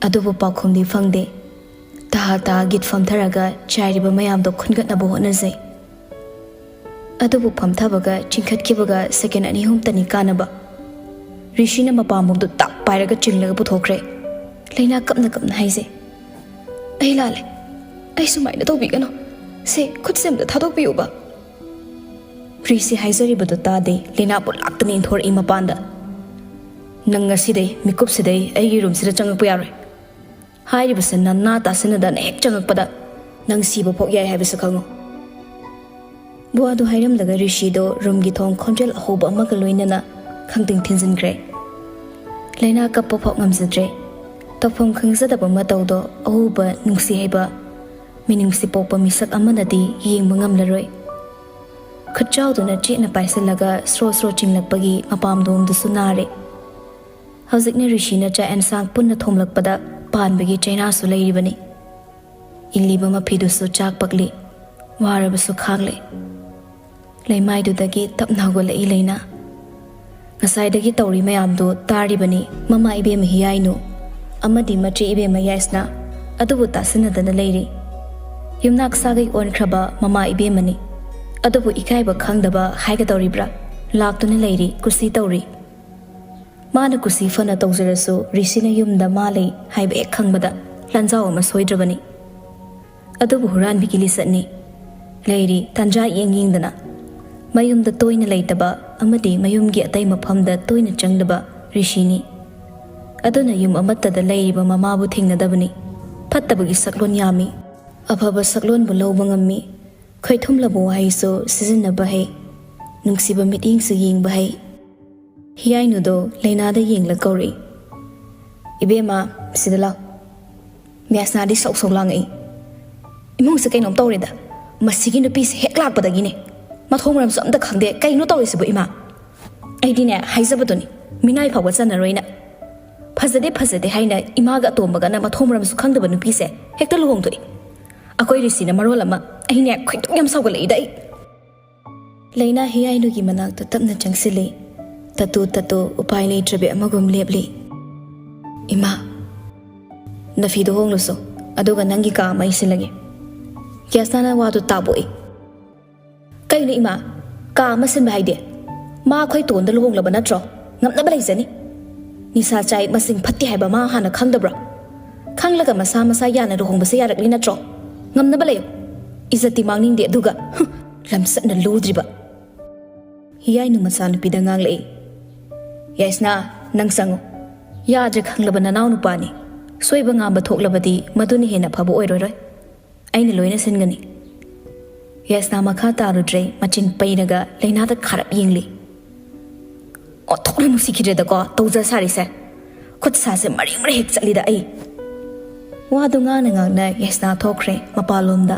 ꯑꯗꯨꯕꯨ ꯄꯥꯎꯈꯨꯝꯗꯤ ꯐꯪꯗꯦ꯫ ꯇꯍꯥ ꯇꯍꯥ ꯒꯤꯠ ꯐꯝꯊꯔꯒ ꯆꯥꯏꯔꯤꯕ ꯃꯌꯥꯝꯗꯣ ꯈꯨꯟꯒꯠꯅꯕ ꯍꯣꯠꯅꯖꯩ꯫ ꯑꯗꯨꯕꯨ ꯐꯝꯊꯕꯒ ꯆꯤꯡꯈꯠꯈꯤꯕꯒ ꯁꯦꯀꯦꯟ ꯑꯅꯤ ꯑꯍꯨꯝꯇꯅꯤ ꯀꯥꯟꯅꯕ꯫ ꯔꯤꯁꯤꯅ ꯃꯄꯥꯝꯕꯣꯝꯗꯨ ꯇꯥꯛ ꯄꯥꯏꯔꯒ ꯆꯤꯡꯂꯒ ꯄꯨꯊꯣꯛꯈ꯭ꯔꯦ꯫ ꯂꯩꯅꯥ ꯀꯞꯅ ꯀꯞꯅ ꯍꯥꯏꯖꯩ, "ꯑꯩ ꯂꯥꯜꯂꯦ꯫ ꯑꯩ ꯁꯨꯃꯥꯏꯅ ꯇꯧꯕꯤꯒꯅꯨ꯫ ꯁꯦ, ꯈꯨꯠꯁꯦ ꯑꯝꯇ ꯊꯥꯗꯣꯛꯄꯤꯌꯨꯕ꯫ ꯔꯤꯁꯤ ꯍꯥꯏꯖꯔꯤꯕꯗꯨ ꯇꯥꯗꯦ, ꯂꯩꯅꯥ ꯄꯣꯠꯂꯥꯛꯇꯅ ꯏꯟꯊꯣꯔꯛꯏ ꯃꯄꯥꯟꯗ꯫ "ꯅꯪ ꯉꯁꯤꯗꯩ, ꯃꯤꯀꯨꯞꯁꯤꯗꯩ ꯑꯩꯒꯤ ꯔꯨꯝꯁꯤꯗ ꯆꯪꯉꯛꯄ ꯌꯥꯔꯣꯏ꯫ ꯍꯥꯏꯔꯤꯕꯁꯦ ꯅꯅꯥ ꯇꯥꯁꯤꯟꯅꯗꯅ ꯍꯦꯛ ꯆꯪꯉꯛꯄꯗ ꯅꯪ ꯁꯤꯕ ꯐꯥꯎ ꯌꯥꯏ ꯍꯥꯏꯕꯁꯨ ꯈꯪꯉꯨ꯫" ꯋꯥꯗꯨ ꯍꯥꯏꯔꯝꯂꯒ ꯔꯤꯁꯤꯗꯣ ꯔꯨꯝꯒꯤ ꯊꯣꯡ ꯈꯣꯟꯖꯦꯜ ꯑꯍꯧꯕ ꯑꯃꯒ ꯂꯣꯏꯅꯅ ꯈꯪꯇꯤꯡ ꯊꯤꯟꯖꯤꯟꯈ꯭ꯔꯦ꯫ ꯂꯩꯅꯥ ꯀꯞꯄ ꯐꯥꯎ ꯉꯝꯖꯗ꯭ꯔꯦ꯫ ꯇꯧꯐꯝ ꯈꯪꯖꯗꯕ ꯃꯇꯧꯗꯣ ꯑꯎꯕ ꯅꯨꯡꯁꯤ ꯍꯩꯕ, ꯃꯤꯅꯨꯡꯁꯤ ꯄꯣꯛꯄ ꯃꯤꯁꯛ ꯑꯃꯅꯗꯤ ꯌꯦꯡꯕ ꯉꯝꯂꯔꯣꯏ꯫ ꯈꯨꯠꯆꯥꯎꯗꯨꯅ ꯆꯦꯠꯅ ꯄꯥꯏꯁꯤꯜꯂꯒ ꯁ꯭ꯔꯣ ꯁ꯭ꯔꯣ ꯆꯤꯡꯂꯛꯄꯒꯤ ꯃꯄꯥꯝꯗꯣꯝꯗꯨꯁꯨ ꯅꯥꯔꯦ꯫ ꯍꯧꯖꯤꯛꯅ ꯔꯤꯁꯤꯅ ꯆꯥꯛ ꯑꯦꯟꯁꯥꯡ ꯄꯨꯟꯅ ꯊꯣꯡꯂꯛꯄꯗ ꯄꯥꯟꯕꯒꯤ ꯆꯩꯅꯥꯁꯨ ꯂꯩꯔꯤꯕꯅꯤ꯫ ꯏꯜꯂꯤꯕ ꯃꯐꯤꯗꯨꯁꯨ ꯆꯥꯛ ꯄꯛꯂꯤ, ꯋꯥꯔꯕꯁꯨ ꯈꯥꯡꯂꯦ꯫ ꯂꯩꯃꯥꯏꯗꯨꯗꯒꯤ ꯇꯞꯅ ꯍꯧꯒꯠꯂꯛꯏ ꯂꯩꯅꯥ꯫ ꯉꯁꯥꯏꯗꯒꯤ ꯇꯧꯔꯤ ꯃꯌꯥꯝꯗꯨ ꯇꯥꯔꯤꯕꯅꯤ ꯃꯃꯥ ꯏꯕꯦꯝꯃ ꯍꯤꯌꯥꯏꯅꯨ ꯑꯃꯗꯤ ꯃꯆꯦ ꯏꯕꯦꯝꯃ ꯌꯥꯏꯁꯅꯥ, ꯑꯗꯨꯕꯨ ꯇꯥꯁꯤꯟꯅꯗꯅ ꯂꯩꯔꯤ꯫ ꯌꯨꯝꯅꯥꯛ ꯁꯥꯒꯩ ꯑꯣꯟꯈ꯭ꯔꯕ ꯃꯃꯥ ꯏꯕꯦꯝꯃꯅꯤ꯫ ꯑꯗꯨꯕꯨ ꯏꯀꯥꯏꯕ ꯈꯪꯗꯕ ꯍꯥꯏꯒꯗꯧꯔꯤꯕ꯭ꯔꯥ? ꯂꯥꯛꯇꯨꯅ ꯂꯩꯔꯤ, ꯀꯨꯁꯤ ꯇꯧꯔꯤ꯫ ꯃꯥꯅ ꯀꯨꯁꯤ ꯐꯅ ꯇꯧꯖꯔꯁꯨ ꯔꯤꯁꯤꯅ ꯌꯨꯝꯗ ꯃꯥ ꯂꯩ ꯍꯥꯏꯕ ꯍꯦꯛ ꯈꯪꯕꯗ ꯂꯥꯟꯖꯥꯎ ꯑꯃ ꯁꯣꯏꯗ꯭ꯔꯕꯅꯤ꯫ ꯑꯗꯨꯕꯨ ꯍꯨꯔꯥꯟꯕꯤꯒꯤ ꯂꯤꯆꯠꯅꯤ꯫ ꯂꯩꯔꯤ ꯇꯥꯟꯖꯥ ꯌꯦꯡ ꯌꯦꯡꯗꯅ꯫ ꯃꯌꯨꯝꯗ ꯇꯣꯏꯅ ꯂꯩꯇꯕ ꯑꯃꯗꯤ ꯃꯌꯨꯝꯒꯤ ꯑꯇꯩ ꯃꯐꯝꯗ ꯇꯣꯏꯅ ꯆꯪꯗꯕ ꯔꯤꯁꯤꯅꯤ꯫ ꯑꯗꯨꯅ ꯌꯨꯝ ꯑꯃꯠꯇꯗ ꯂꯩꯔꯤꯕ ꯃꯃꯥꯕꯨ ꯊꯦꯡꯅꯗꯕꯅꯤ꯫ ꯐꯠꯇꯕꯒꯤ ꯁꯛꯂꯣꯟ ꯌꯥꯝꯃꯤ꯫ ꯑꯐꯕ ꯁꯛꯂꯣꯟꯕꯨ ꯂꯧꯕ ꯉꯝꯃꯤ꯫ ꯈꯣꯏꯊꯨꯝꯂꯕ ꯋꯥꯍꯩꯁꯨ ꯁꯤꯖꯤꯟꯅꯕ ꯍꯩ꯫ ꯅꯨꯡꯁꯤꯕ ꯃꯤꯠꯌꯦꯡꯁꯨ ꯌꯦꯡꯕ ꯍꯩ꯫ ꯍꯤꯌꯥꯏꯅꯨꯗꯣ ꯂꯩꯅꯥꯗ ꯌꯦꯡꯂ ꯀꯧꯔꯛꯏ, "ꯏꯕꯦꯝꯃ, ꯁꯤꯗ ꯂꯥꯎ꯫" ꯃ꯭ꯌꯥꯁꯅꯥꯗꯤ ꯁꯧ ꯁꯧ ꯂꯥꯡꯉꯛꯏ, "ꯏꯃꯨꯡꯁꯦ ꯀꯩꯅꯣꯝ ꯇꯧꯔꯦꯗ꯫ ꯃꯁꯤꯒꯤ ꯅꯨꯄꯤꯁꯦ ꯍꯦꯛ ꯂꯥꯛꯄꯗꯒꯤꯅꯦ ꯃꯊꯣꯡ ꯃꯔꯝꯁꯨ ꯑꯝꯇ ꯈꯪꯗꯦ꯫ ꯀꯩꯅꯣ ꯇꯧꯔꯤꯁꯤꯕꯨ ꯏꯃꯥ? ꯑꯩꯗꯤꯅꯦ ꯍꯥꯏꯖꯕꯗꯨꯅꯤ, ꯃꯤꯅꯥꯏ ꯐꯥꯎꯕ ꯆꯟꯅꯔꯣꯏꯅ꯫ ꯐꯖꯗꯦ ꯐꯖꯗꯦ ꯍꯥꯏꯅ ꯏꯃꯥꯒ ꯑꯇꯣꯝꯕꯒꯅ ꯃꯊꯣꯡ ꯃꯔꯝꯁꯨ ꯈꯪꯗꯕ ꯅꯨꯄꯤꯁꯦ ꯍꯦꯛꯇ ꯂꯨꯍꯣꯡꯗꯣꯛꯏ꯫ ꯑꯩꯈꯣꯏ ꯔꯤꯁꯤꯅ ꯃꯔꯣꯜ ꯑꯃ, ꯑꯩꯅꯦ ꯈꯣꯏꯗꯧ ꯌꯥꯝ ꯁꯥꯎꯒꯠꯂꯛꯏꯗ ꯑꯩ꯫" ꯂꯩꯅꯥ ꯍꯤꯌꯥꯏꯅꯨꯒꯤ ꯃꯅꯥꯛꯇ ꯇꯞꯅ ꯆꯪꯁꯤꯜꯂꯤ꯫ ꯇꯠꯇꯨ ꯇꯠꯇꯨ ꯎꯄꯥꯏ ꯂꯩꯇ꯭ꯔꯕꯤ ꯑꯃꯒꯨꯝ ꯂꯦꯞꯂꯤ꯫ "ꯏꯃꯥ, ꯅꯐꯤꯗꯣ ꯍꯣꯡꯂꯨꯁꯣ, ꯑꯗꯨꯒ ꯅꯪꯒꯤ ꯀꯥ ꯑꯃ ꯑꯩ ꯁꯤꯜꯂꯒꯦ꯫" ꯌꯥꯁꯅꯥꯅ ꯋꯥꯗꯨ ꯇꯥꯕꯣꯛꯏ꯫ "ꯀꯩꯅꯣ ꯏꯃꯥ? ꯀꯥ ꯑꯃ ꯁꯤꯟꯕ ꯍꯥꯏꯗꯤ? ꯃꯥ ꯑꯩꯈꯣꯏ ꯇꯣꯟꯗ ꯂꯨꯍꯣꯡꯂꯕ ꯅꯠꯇ꯭ꯔꯣ? ꯉꯝꯅꯕ ꯂꯩꯖꯅꯤ꯫ ꯅꯤꯁꯥ ꯆꯥꯏ ꯃꯁꯤꯡ ꯐꯠꯇꯦ ꯍꯥꯏꯕ ꯃꯥ ꯍꯥꯟꯅ ꯈꯪꯗꯕ꯭ꯔꯣ? ꯈꯪꯂꯒ ꯃꯁꯥ ꯃꯁꯥ ꯌꯥꯅ ꯂꯨꯍꯣꯡꯕꯁꯦ ꯌꯥꯔꯛꯂꯤ ꯅꯠꯇ꯭ꯔꯣ? ꯉꯝꯅꯕ ꯂꯩꯌꯨ꯫ ꯏꯖꯠꯇꯤ ꯃꯥꯡꯅꯤꯡꯗꯦ, ꯑꯗꯨꯒ, ꯍꯨꯝ, ꯂꯝꯆꯠꯅ ꯂꯨꯗ꯭ꯔꯤꯕ꯫ ꯍꯤꯌꯥꯏꯅꯨ ꯃꯆꯥꯅꯨꯄꯤꯗ ꯉꯥꯡꯂꯛꯏ꯫ "ꯌꯥꯏꯁꯅꯥ, ꯅꯪ ꯆꯪꯉꯨ꯫ ꯌꯥꯗ꯭ꯔꯦ ꯈꯪꯂꯕ ꯅꯅꯥꯎ ꯅꯨꯄꯥꯅꯤ꯫ ꯁꯣꯏꯕ ꯉꯥꯝꯕ ꯊꯣꯛꯂꯕꯗꯤ ꯃꯗꯨꯅ ꯍꯦꯟꯅ ꯐꯕ ꯑꯣꯏꯔꯣꯏꯔꯣꯏ꯫ ꯑꯩꯅ ꯂꯣꯏꯅ ꯁꯤꯟꯒꯅꯤ꯫" ꯌꯥꯏꯁꯅꯥ ꯃꯈꯥ ꯇꯥꯔꯨꯗ꯭ꯔꯦ, ꯃꯆꯤꯟ ꯄꯩꯔꯒ ꯂꯩꯅꯥꯗ ꯈꯥꯔꯞ ꯌꯦꯡꯂꯤ꯫ "ꯑꯣꯟꯊꯣꯛꯅ ꯅꯨꯡꯁꯤꯈꯤꯗ꯭ꯔꯦꯗꯀꯣ ꯇꯧꯖ ꯁꯥꯔꯤꯁꯦ꯫ ꯈꯨꯠ ꯁꯥꯁꯦ ꯃꯔꯤ ꯃꯔꯤ ꯍꯦꯛ ꯆꯠꯂꯤꯗ ꯑꯩ꯫" ꯋꯥꯗꯨ ꯉꯥꯡꯅ ꯉꯥꯡꯅ ꯌꯥꯏꯁꯅꯥ ꯊꯣꯛꯈ꯭ꯔꯦ ꯃꯄꯥꯟꯂꯣꯝꯗ꯫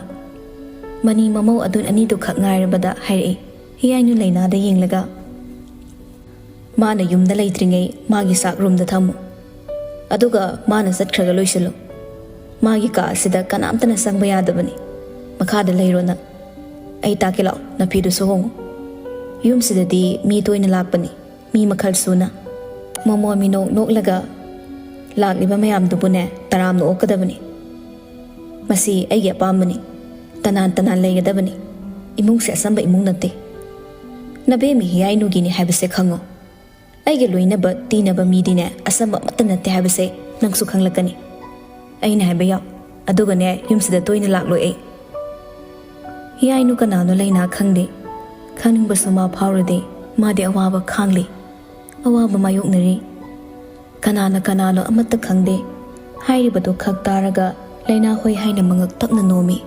ꯃꯅꯤ ꯃꯃꯧ ꯑꯗꯨ ꯑꯅꯤꯗꯨ ꯈꯛ ꯉꯥꯏꯔꯕꯗ ꯍꯥꯏꯔꯛꯏ, ꯍꯤꯌꯥꯏꯅꯨ ꯂꯩꯅꯥꯗ ꯌꯦꯡꯂꯒ꯫ "ꯃꯥꯅ ꯌꯨꯝꯗ ꯂꯩꯇ꯭ꯔꯤꯉꯩ ꯃꯥꯒꯤ ꯆꯥꯛ ꯔꯨꯝꯗ ꯊꯝꯃꯨ꯫ ꯑꯗꯨꯒ ꯃꯥꯅ ꯆꯠꯈ꯭ꯔꯒ ꯂꯣꯏꯁꯤꯜꯂꯨ꯫ ꯃꯥꯒꯤ ꯀꯥ ꯑꯁꯤꯗ ꯀꯅꯥꯝꯇꯅ ꯆꯪꯕ ꯌꯥꯗꯕꯅꯤ꯫ ꯃꯈꯥꯗ ꯂꯩꯔꯣ ꯅꯪ꯫ ꯑꯩ ꯇꯥꯛꯀꯦ ꯂꯥꯛꯑꯣ, ꯅꯐꯤꯗꯨꯁꯨ ꯍꯣꯡꯉꯨ꯫ ꯌꯨꯝꯁꯤꯗꯗꯤ ꯃꯤ ꯇꯣꯏꯅ ꯂꯥꯛꯄꯅꯤ, ꯃꯤ ꯃꯈꯜ ꯁꯨꯅ꯫" ꯃꯣꯃꯣꯟ ꯃꯤꯅꯣꯛ ꯅꯣꯛꯂꯒ, "ꯂꯥꯛꯂꯤꯕ ꯃꯌꯥꯝꯗꯨꯕꯨꯅꯦ ꯇꯔꯥꯝꯅ ꯑꯣꯛꯀꯗꯕꯅꯤ꯫ ꯃꯁꯤ ꯑꯩꯒꯤ ꯑꯄꯥꯝꯕꯅꯤ꯫ ꯇꯅꯥꯟ ꯇꯅꯥꯟ ꯂꯩꯒꯗꯕꯅꯤ꯫ ꯏꯃꯨꯡꯁꯦ ꯑꯆꯝꯕ ꯏꯃꯨꯡ ꯅꯠꯇꯦ꯫ ꯅꯕꯦꯝꯃ ꯍꯤꯌꯥꯏꯅꯨꯒꯤꯅꯤ ꯍꯥꯏꯕꯁꯦ ꯈꯪꯉꯣ꯫ ꯑꯩꯒ ꯂꯣꯏꯅꯕ ꯇꯤꯟꯅꯕ ꯃꯤꯗꯤꯅꯦ ꯑꯆꯝꯕ ꯑꯃꯠꯇ ꯅꯠꯇꯦ ꯍꯥꯏꯕꯁꯦ ꯅꯪꯁꯨ ꯈꯪꯂꯛꯀꯅꯤ꯫ ꯑꯩꯅ ꯍꯥꯏꯕ ꯌꯥꯎ꯫ ꯑꯗꯨꯒꯅꯦ ꯌꯨꯝꯁꯤꯗ ꯇꯣꯏꯅ ꯂꯥꯛꯂꯣꯏ ꯑꯩ꯫" ꯍꯤꯌꯥꯏꯅꯨ ꯀꯅꯥꯅꯣ ꯂꯩꯅꯥ ꯈꯪꯗꯦ꯫ ꯈꯪꯅꯤꯡꯕꯁꯨ ꯃꯥ ꯐꯥꯎꯔꯗꯦ꯫ ꯃꯥꯗꯤ ꯑꯋꯥꯕ ꯈꯥꯡꯂꯤ꯫ ꯑꯋꯥꯕ ꯃꯥꯌꯣꯛꯅꯔꯤ꯫ ꯀꯅꯥꯅ ꯀꯅꯥꯅꯣ ꯑꯃꯠꯇ ꯈꯪꯗꯦ꯫ ꯍꯥꯏꯔꯤꯕꯗꯨ ꯈꯛ ꯇꯥꯔꯒ ꯂꯩꯅꯥ ꯍꯣꯏ ꯍꯥꯏꯅ ꯃꯉꯛ ꯇꯞꯅ ꯅꯣꯝꯃꯤ꯫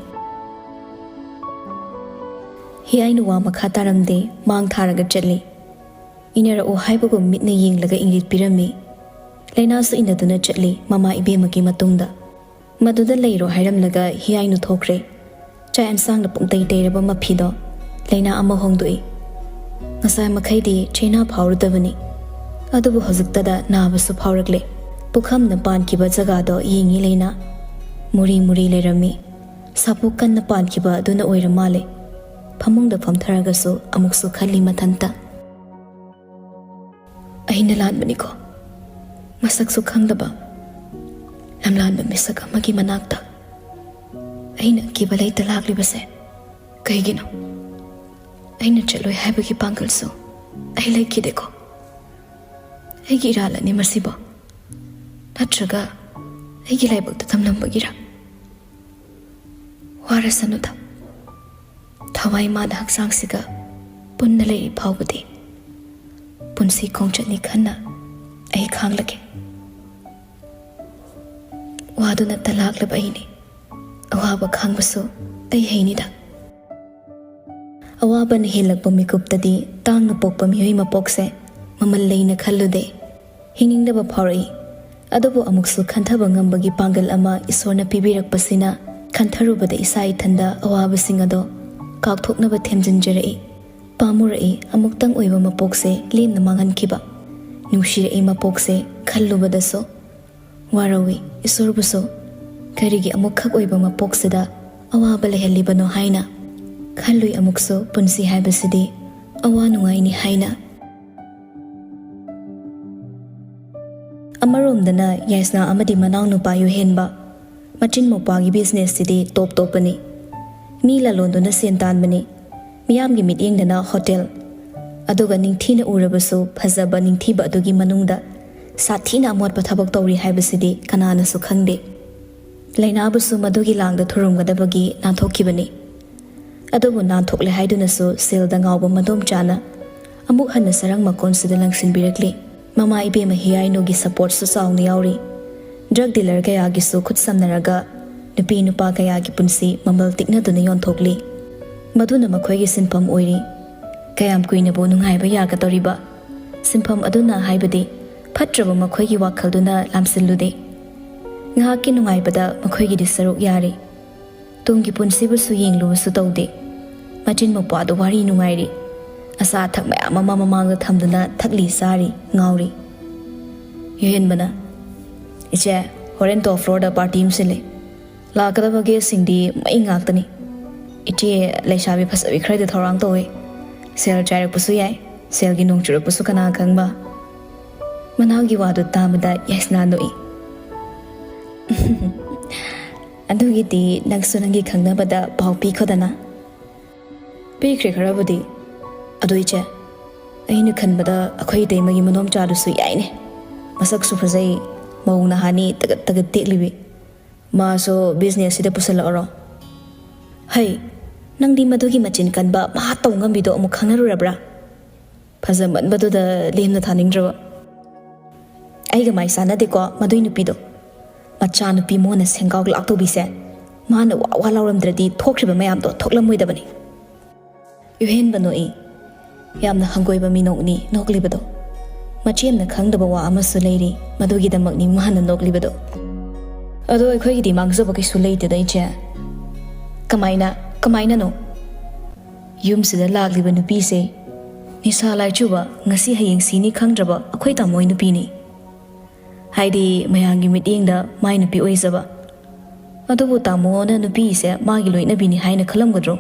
ꯍꯤꯌꯥꯏꯅꯨ ꯋꯥ ꯃꯈꯥ ꯇꯥꯔꯝꯗꯦ, ꯃꯥꯡ ꯊꯥꯔꯒ ꯆꯠꯂꯤ꯫ ꯏꯟꯅꯔꯛꯎ ꯍꯥꯏꯕꯒꯨꯝ ꯃꯤꯠꯅ ꯌꯦꯡꯂꯒ ꯏꯪꯒꯤꯠ ꯄꯤꯔꯝꯃꯤ꯫ ꯂꯩꯅꯥꯁꯨ ꯏꯟꯅꯗꯨꯅ ꯆꯠꯂꯤ ꯃꯃꯥ ꯏꯕꯦꯝꯃꯒꯤ ꯃꯇꯨꯡꯗ꯫ ꯃꯗꯨꯗ ꯂꯩꯔꯣ ꯍꯥꯏꯔꯝꯂꯒ ꯍꯤꯌꯥꯏꯅꯨ ꯊꯣꯛꯈ꯭ꯔꯦ꯫ ꯆꯥꯛ ꯑꯦꯟꯁꯥꯡꯅ ꯄꯨꯡꯇꯩ ꯇꯩꯔꯕ ꯃꯐꯤꯗꯣ ꯂꯩꯅꯥ ꯑꯃ ꯍꯣꯡꯗꯣꯛꯏ꯫ ꯉꯁꯥꯏ ꯃꯈꯩꯗꯤ ꯆꯩꯅꯥ ꯐꯥꯎꯔꯨꯗꯕꯅꯤ, ꯑꯗꯨꯕꯨ ꯍꯧꯖꯤꯛꯇꯗ ꯅꯥꯕꯁꯨ ꯐꯥꯎꯔꯛꯂꯦ꯫ ꯄꯨꯈꯝꯅ ꯄꯥꯟꯈꯤꯕ ꯖꯒꯥꯗꯣ ꯌꯦꯡꯉꯤ ꯂꯩꯅꯥ꯫ ꯃꯨꯔꯤ ꯃꯨꯔꯤ ꯂꯩꯔꯝꯃꯤ꯫ ꯁꯥꯄꯣꯛ ꯀꯟꯅ ꯄꯥꯟꯈꯤꯕ ꯑꯗꯨꯅ ꯑꯣꯏꯔ ꯃꯥꯜꯂꯦ꯫ ꯐꯃꯨꯡꯗ ꯐꯝꯊꯔꯒꯁꯨ ꯑꯃꯨꯛꯁꯨ ꯈꯜꯂꯤ ꯃꯊꯟꯇ꯫ "ꯑꯩꯅ ꯂꯥꯟꯕꯅꯤꯀꯣ꯫ ꯃꯁꯛꯁꯨ ꯈꯪꯗꯕ ꯂꯝꯂꯥꯟꯕ ꯃꯤꯁꯛ ꯑꯃꯒꯤ ꯃꯅꯥꯛꯇ ꯑꯩꯅ ꯑꯀꯤꯕ ꯂꯩꯇ ꯂꯥꯛꯂꯤꯕꯁꯦ ꯀꯩꯒꯤꯅꯣ? ꯑꯩꯅ ꯆꯠꯂꯣꯏ ꯍꯥꯏꯕꯒꯤ ꯄꯥꯡꯒꯜꯁꯨ ꯑꯩ ꯂꯩꯈꯤꯗꯦꯀꯣ꯫ ꯑꯩꯒꯤ ꯏꯔꯥꯜꯂꯅꯤ ꯃꯁꯤꯕꯣ? ꯅꯠꯇ꯭ꯔꯒ ꯑꯩꯒꯤ ꯂꯥꯏꯕꯛꯇ ꯇꯝꯂꯝꯕꯒꯤꯔ?" ꯋꯥꯔꯁꯅꯨꯗ꯫ ꯊꯋꯥꯏ ꯃꯥꯅ ꯍꯛꯆꯥꯡꯁꯤꯒ ꯄꯨꯟꯅ ꯂꯩꯔꯤ ꯐꯥꯎꯕꯗꯤ ꯄꯨꯟꯁꯤ ꯈꯣꯡꯆꯠꯅꯤ ꯈꯟꯅ ꯑꯩ ꯈꯥꯡꯂꯒꯦ꯫ ꯋꯥꯗꯨꯅ ꯇꯂꯥꯛꯂꯕ ꯑꯩꯅꯤ꯫ ꯑꯋꯥꯕ ꯈꯥꯡꯕꯁꯨ ꯑꯩ ꯍꯩꯅꯤꯗ꯫ ꯑꯋꯥꯕꯅ ꯍꯦꯜꯂꯛꯄ ꯃꯤꯀꯨꯞꯇꯗꯤ ꯇꯥꯡꯅ ꯄꯣꯛꯄ ꯃꯤꯑꯣꯏ ꯃꯄꯣꯛꯁꯦ ꯃꯃꯜ ꯂꯩꯅ ꯈꯜꯂꯨꯗꯦ꯫ ꯍꯤꯡꯅꯤꯡꯗꯕ ꯐꯥꯎꯔꯛꯏ꯫ ꯑꯗꯨꯕꯨ ꯑꯃꯨꯛꯁꯨ ꯈꯟꯊꯕ ꯉꯝꯕꯒꯤ ꯄꯥꯡꯒꯜ ꯑꯃ ꯏꯁꯣꯔꯅ ꯄꯤꯕꯤꯔꯛꯄꯁꯤꯅ ꯈꯟꯊꯔꯨꯕꯗ ꯏꯁꯥ ꯏꯊꯟꯗ ꯑꯋꯥꯕꯁꯤꯡ ꯑꯗꯣ ꯀꯥꯎꯊꯣꯛꯅꯕ ꯊꯦꯝꯖꯤꯟꯖꯔꯛꯏ꯫ ꯄꯥꯝꯃꯨꯔꯛꯏ ꯑꯃꯨꯛꯇꯪ ꯑꯣꯏꯕ ꯃꯄꯣꯛꯁꯦ ꯂꯦꯝꯅ ꯃꯥꯡꯍꯟꯈꯤꯕ꯫ ꯅꯨꯡꯁꯤꯔꯛꯏ ꯃꯄꯣꯛꯁꯦ ꯈꯜꯂꯨꯕꯗꯁꯨ ꯋꯥꯔꯧꯏ꯫ ꯏꯁꯣꯔꯕꯨꯁꯨ ꯀꯔꯤꯒꯤ ꯑꯃꯨꯛꯈꯛ ꯑꯣꯏꯕ ꯃꯄꯣꯛꯁꯤꯗ ꯑꯋꯥꯕ ꯂꯩꯍꯜꯂꯤꯕꯅꯣ ꯍꯥꯏꯅ ꯈꯜꯂꯨꯏ꯫ ꯑꯃꯨꯛꯁꯨ ꯄꯨꯟꯁꯤ ꯍꯥꯏꯕꯁꯤꯗꯤ ꯑꯋꯥ ꯅꯨꯡꯉꯥꯏꯅꯤ ꯍꯥꯏꯅ꯫ ꯑꯃꯔꯣꯝꯗꯅ ꯌꯥꯏꯁꯅꯥ ꯑꯃꯗꯤ ꯃꯅꯥꯎꯅꯨꯄꯥ ꯌꯨꯍꯦꯟꯕ ꯃꯆꯤꯟ ꯃꯧꯄ꯭ꯋꯥꯒꯤ ꯕꯤꯖꯤꯅꯦꯁꯁꯤꯗꯤ ꯇꯣꯞ ꯇꯣꯞꯄꯅꯤ꯫ ꯃꯤ ꯂꯂꯣꯟꯗꯨꯅ ꯁꯦꯟ ꯇꯥꯟꯕꯅꯤ, ꯃꯤꯌꯥꯝꯒꯤ ꯃꯤꯠꯌꯦꯡꯗꯅ ꯍꯣꯇꯦꯜ, ꯑꯗꯨꯒ ꯅꯤꯡꯊꯤꯅ ꯎꯔꯕꯁꯨ ꯐꯖꯕ ꯅꯤꯡꯊꯤꯕ ꯑꯗꯨꯒꯤ ꯃꯅꯨꯡꯗ ꯁꯥꯊꯤꯅ ꯑꯃꯣꯠꯄ ꯊꯕꯛ ꯇꯧꯔꯤ ꯍꯥꯏꯕꯁꯤꯗꯤ ꯀꯅꯥꯅꯁꯨ ꯈꯪꯗꯦ꯫ ꯂꯩꯅꯥꯕꯨꯁꯨ ꯃꯗꯨꯒꯤ ꯂꯥꯡꯗ ꯊꯨꯔꯨꯝꯒꯗꯕꯒꯤ ꯅꯥꯟꯊꯣꯛꯈꯤꯕꯅꯤ꯫ ꯑꯗꯨꯕꯨ ꯅꯥꯟꯊꯣꯛꯂꯦ ꯍꯥꯏꯗꯨꯅꯁꯨ ꯁꯦꯜꯗ ꯉꯥꯎꯕ ꯃꯗꯣꯝꯆꯥꯅ ꯑꯃꯨꯛ ꯍꯟꯅ ꯁꯔꯪ ꯃꯀꯣꯟꯁꯤꯗ ꯂꯪꯁꯤꯟꯕꯤꯔꯛꯂꯤ꯫ ꯃꯃꯥ ꯏꯕꯦꯝꯃ ꯍꯤꯌꯥꯏꯅꯨꯒꯤ ꯁꯄꯣꯔꯠꯁꯨ ꯆꯥꯎꯅ ꯌꯥꯎꯔꯤ꯫ ꯗ꯭ꯔꯒ ꯗꯤꯂꯔ ꯀꯌꯥꯒꯤꯁꯨ ꯈꯨꯠ ꯁꯝꯅꯔꯒ ꯅꯨꯄꯤ ꯅꯨꯄꯥ ꯀꯌꯥꯒꯤ ꯄꯨꯟꯁꯤ ꯃꯃꯜ ꯇꯤꯛꯅꯗꯨꯅ ꯌꯣꯟꯊꯣꯛꯂꯤ꯫ ꯃꯗꯨꯅ ꯃꯈꯣꯏꯒꯤ ꯁꯤꯟꯐꯝ ꯑꯣꯏꯔꯤ꯫ ꯀꯌꯥꯝ ꯀꯨꯏꯅꯕꯨ ꯅꯨꯡꯉꯥꯏꯕ ꯌꯥꯒꯗꯧꯔꯤꯕ? ꯁꯤꯟꯐꯝ ꯑꯗꯨꯅ ꯍꯥꯏꯕꯗꯤ ꯐꯠꯇ꯭ꯔꯕ ꯃꯈꯣꯏꯒꯤ ꯋꯥꯈꯜꯗꯨꯅ ꯂꯥꯝꯁꯤꯜꯂꯨꯗꯦ꯫ ꯉꯥꯏꯍꯥꯛꯀꯤ ꯅꯨꯡꯉꯥꯏꯕꯗ ꯃꯈꯣꯏꯒꯤꯗꯤ ꯁꯔꯨꯛ ꯌꯥꯔꯤ꯫ ꯇꯨꯡꯒꯤ ꯄꯨꯟꯁꯤꯕꯨꯁꯨ ꯌꯦꯡꯂꯨꯕꯁꯨ ꯇꯧꯗꯦ꯫ ꯃꯆꯤꯟ ꯃꯧꯄ꯭ꯋꯥꯗꯨ ꯋꯥꯔꯤ ꯅꯨꯡꯉꯥꯏꯔꯤ꯫ ꯑꯆꯥ ꯑꯊꯛ ꯃꯌꯥꯝ ꯑꯃ ꯃꯃꯥꯡꯗ ꯊꯝꯗꯨꯅ ꯊꯛꯂꯤ ꯆꯥꯔꯤ, ꯉꯥꯎꯔꯤ꯫ ꯌꯨꯍꯦꯟꯕꯅ, "ꯏꯆꯦ, ꯍꯣꯔꯦꯟ ꯇꯣꯞ ꯐ꯭ꯂꯣꯔꯗ ꯄꯥꯔꯇꯤ ꯑꯃ ꯁꯤꯜꯂꯤ꯫ ꯂꯥꯛꯀꯗꯕ ꯒꯦꯁꯁꯤꯡꯗꯤ ꯃꯩ ꯉꯥꯛꯇꯅꯤ꯫ ꯏꯆꯦ, ꯂꯩꯁꯥꯕꯤ ꯐꯖꯕꯤ ꯈꯔꯗꯤ ꯊꯧꯔꯥꯡ ꯇꯧꯋꯦ꯫ ꯁꯦꯜ ꯆꯥꯏꯔꯛꯄꯁꯨ ꯌꯥꯏ, ꯁꯦꯜꯒꯤ ꯅꯣꯡ ꯆꯨꯔꯛꯄꯁꯨ ꯀꯅꯥ ꯈꯪꯕ?" ꯃꯅꯥꯎꯒꯤ ꯋꯥꯗꯨ ꯇꯥꯕꯗ ꯌꯥꯏꯁꯅꯥ ꯅꯣꯛꯏ꯫ "ꯑꯗꯨꯒꯤꯗꯤ ꯅꯪꯁꯨ ꯅꯪꯒꯤ ꯈꯪꯅꯕꯗ ꯄꯥꯎ ꯄꯤꯈꯣꯗꯅ꯫" "ꯄꯤꯈ꯭ꯔꯦ ꯈꯔꯕꯨꯗꯤ꯫ ꯑꯗꯣ ꯏꯆꯦ, ꯑꯩꯅ ꯈꯟꯕꯗ ꯑꯩꯈꯣꯏ ꯏꯇꯩꯃꯒꯤ ꯃꯗꯣꯝꯆꯥꯗꯨꯁꯨ ꯌꯥꯏꯅꯦ꯫ ꯃꯁꯛꯁꯨ ꯐꯖꯩ, ꯃꯧ ꯅꯍꯥꯅꯤ ꯇꯒꯠ ꯇꯒꯠ ꯇꯦꯛꯂꯤꯕꯤ꯫ ꯃꯥꯁꯨ ꯕꯤꯖꯤꯅꯦꯁꯁꯤꯗ ꯄꯨꯁꯜꯂꯛꯑꯣꯔꯣ?" ꯍꯩ, ꯅꯪꯗꯤ ꯃꯗꯨꯒꯤ ꯃꯆꯤꯟ ꯀꯟꯕ ꯃꯍꯥ ꯇꯧ ꯉꯝꯕꯤꯗꯣ ꯑꯃꯨꯛ ꯈꯪꯅꯔꯨꯔꯕ꯭ꯔꯥ? ꯐꯖꯃꯟꯕꯗꯨꯗ ꯂꯦꯝꯅ ꯊꯥꯅꯤꯡꯗ꯭ꯔꯕ꯫ ꯑꯩꯒ ꯃꯥꯏ ꯆꯥꯟꯅꯗꯦꯀꯣ ꯃꯗꯨꯏ ꯅꯨꯄꯤꯗꯣ꯫ ꯃꯆꯥꯅꯨꯄꯤ ꯃꯣꯟꯅ ꯁꯦꯡꯒꯥꯎ ꯂꯥꯛꯇꯧꯕꯤꯁꯦ, ꯃꯥꯅ ꯋꯥ ꯋꯥ ꯂꯥꯎꯔꯝꯗ꯭ꯔꯗꯤ ꯊꯣꯛꯈ꯭ꯔꯤꯕ ꯃꯌꯥꯝꯗꯣ ꯊꯣꯛꯂꯝꯃꯣꯏꯗꯕꯅꯤ꯫ ꯌꯨꯍꯦꯟꯕ ꯅꯣꯛꯏ꯫ ꯌꯥꯝꯅ ꯍꯪꯒꯣꯏꯕ ꯃꯤꯅꯣꯛꯅꯤ ꯅꯣꯛꯂꯤꯕꯗꯣ꯫ ꯃꯆꯦꯝꯅ ꯈꯪꯗꯕ ꯋꯥ ꯑꯃꯁꯨ ꯂꯩꯔꯤ, ꯃꯗꯨꯒꯤꯗꯃꯛꯅꯤ ꯃꯥꯅ ꯅꯣꯛꯂꯤꯕꯗꯣ꯫ ꯑꯗꯣ ꯑꯩꯈꯣꯏꯒꯤꯗꯤ ꯃꯥꯡꯖꯕ ꯀꯩꯁꯨ ꯂꯩꯇꯦꯗ, ꯏꯆꯦ꯫ ꯀꯃꯥꯏꯅ? ꯀꯃꯥꯏꯅꯅꯣ? ꯌꯨꯝꯁꯤꯗ ꯂꯥꯛꯂꯤꯕ ꯅꯨꯄꯤꯁꯦ ꯅꯤꯁꯥ ꯂꯥꯏꯆꯨꯕ, ꯉꯁꯤ ꯍꯌꯦꯡ ꯁꯤꯅꯤ ꯈꯪꯗ꯭ꯔꯕ ꯑꯩꯈꯣꯏ ꯇꯥꯃꯣꯏ ꯅꯨꯄꯤꯅꯤ꯫ ꯍꯥꯏꯗꯤ ꯃꯌꯥꯝꯒꯤ ꯃꯤꯠꯌꯦꯡꯗ ꯃꯥꯏ ꯅꯨꯄꯤ ꯑꯣꯏꯖꯕ꯫ ꯑꯗꯨꯕꯨ ꯇꯥꯃꯣꯅ ꯅꯨꯄꯤꯁꯦ ꯃꯥꯒꯤ ꯂꯣꯏꯅꯕꯤꯅꯤ ꯍꯥꯏꯅ ꯈꯜꯂꯝꯒꯗ꯭ꯔꯣ?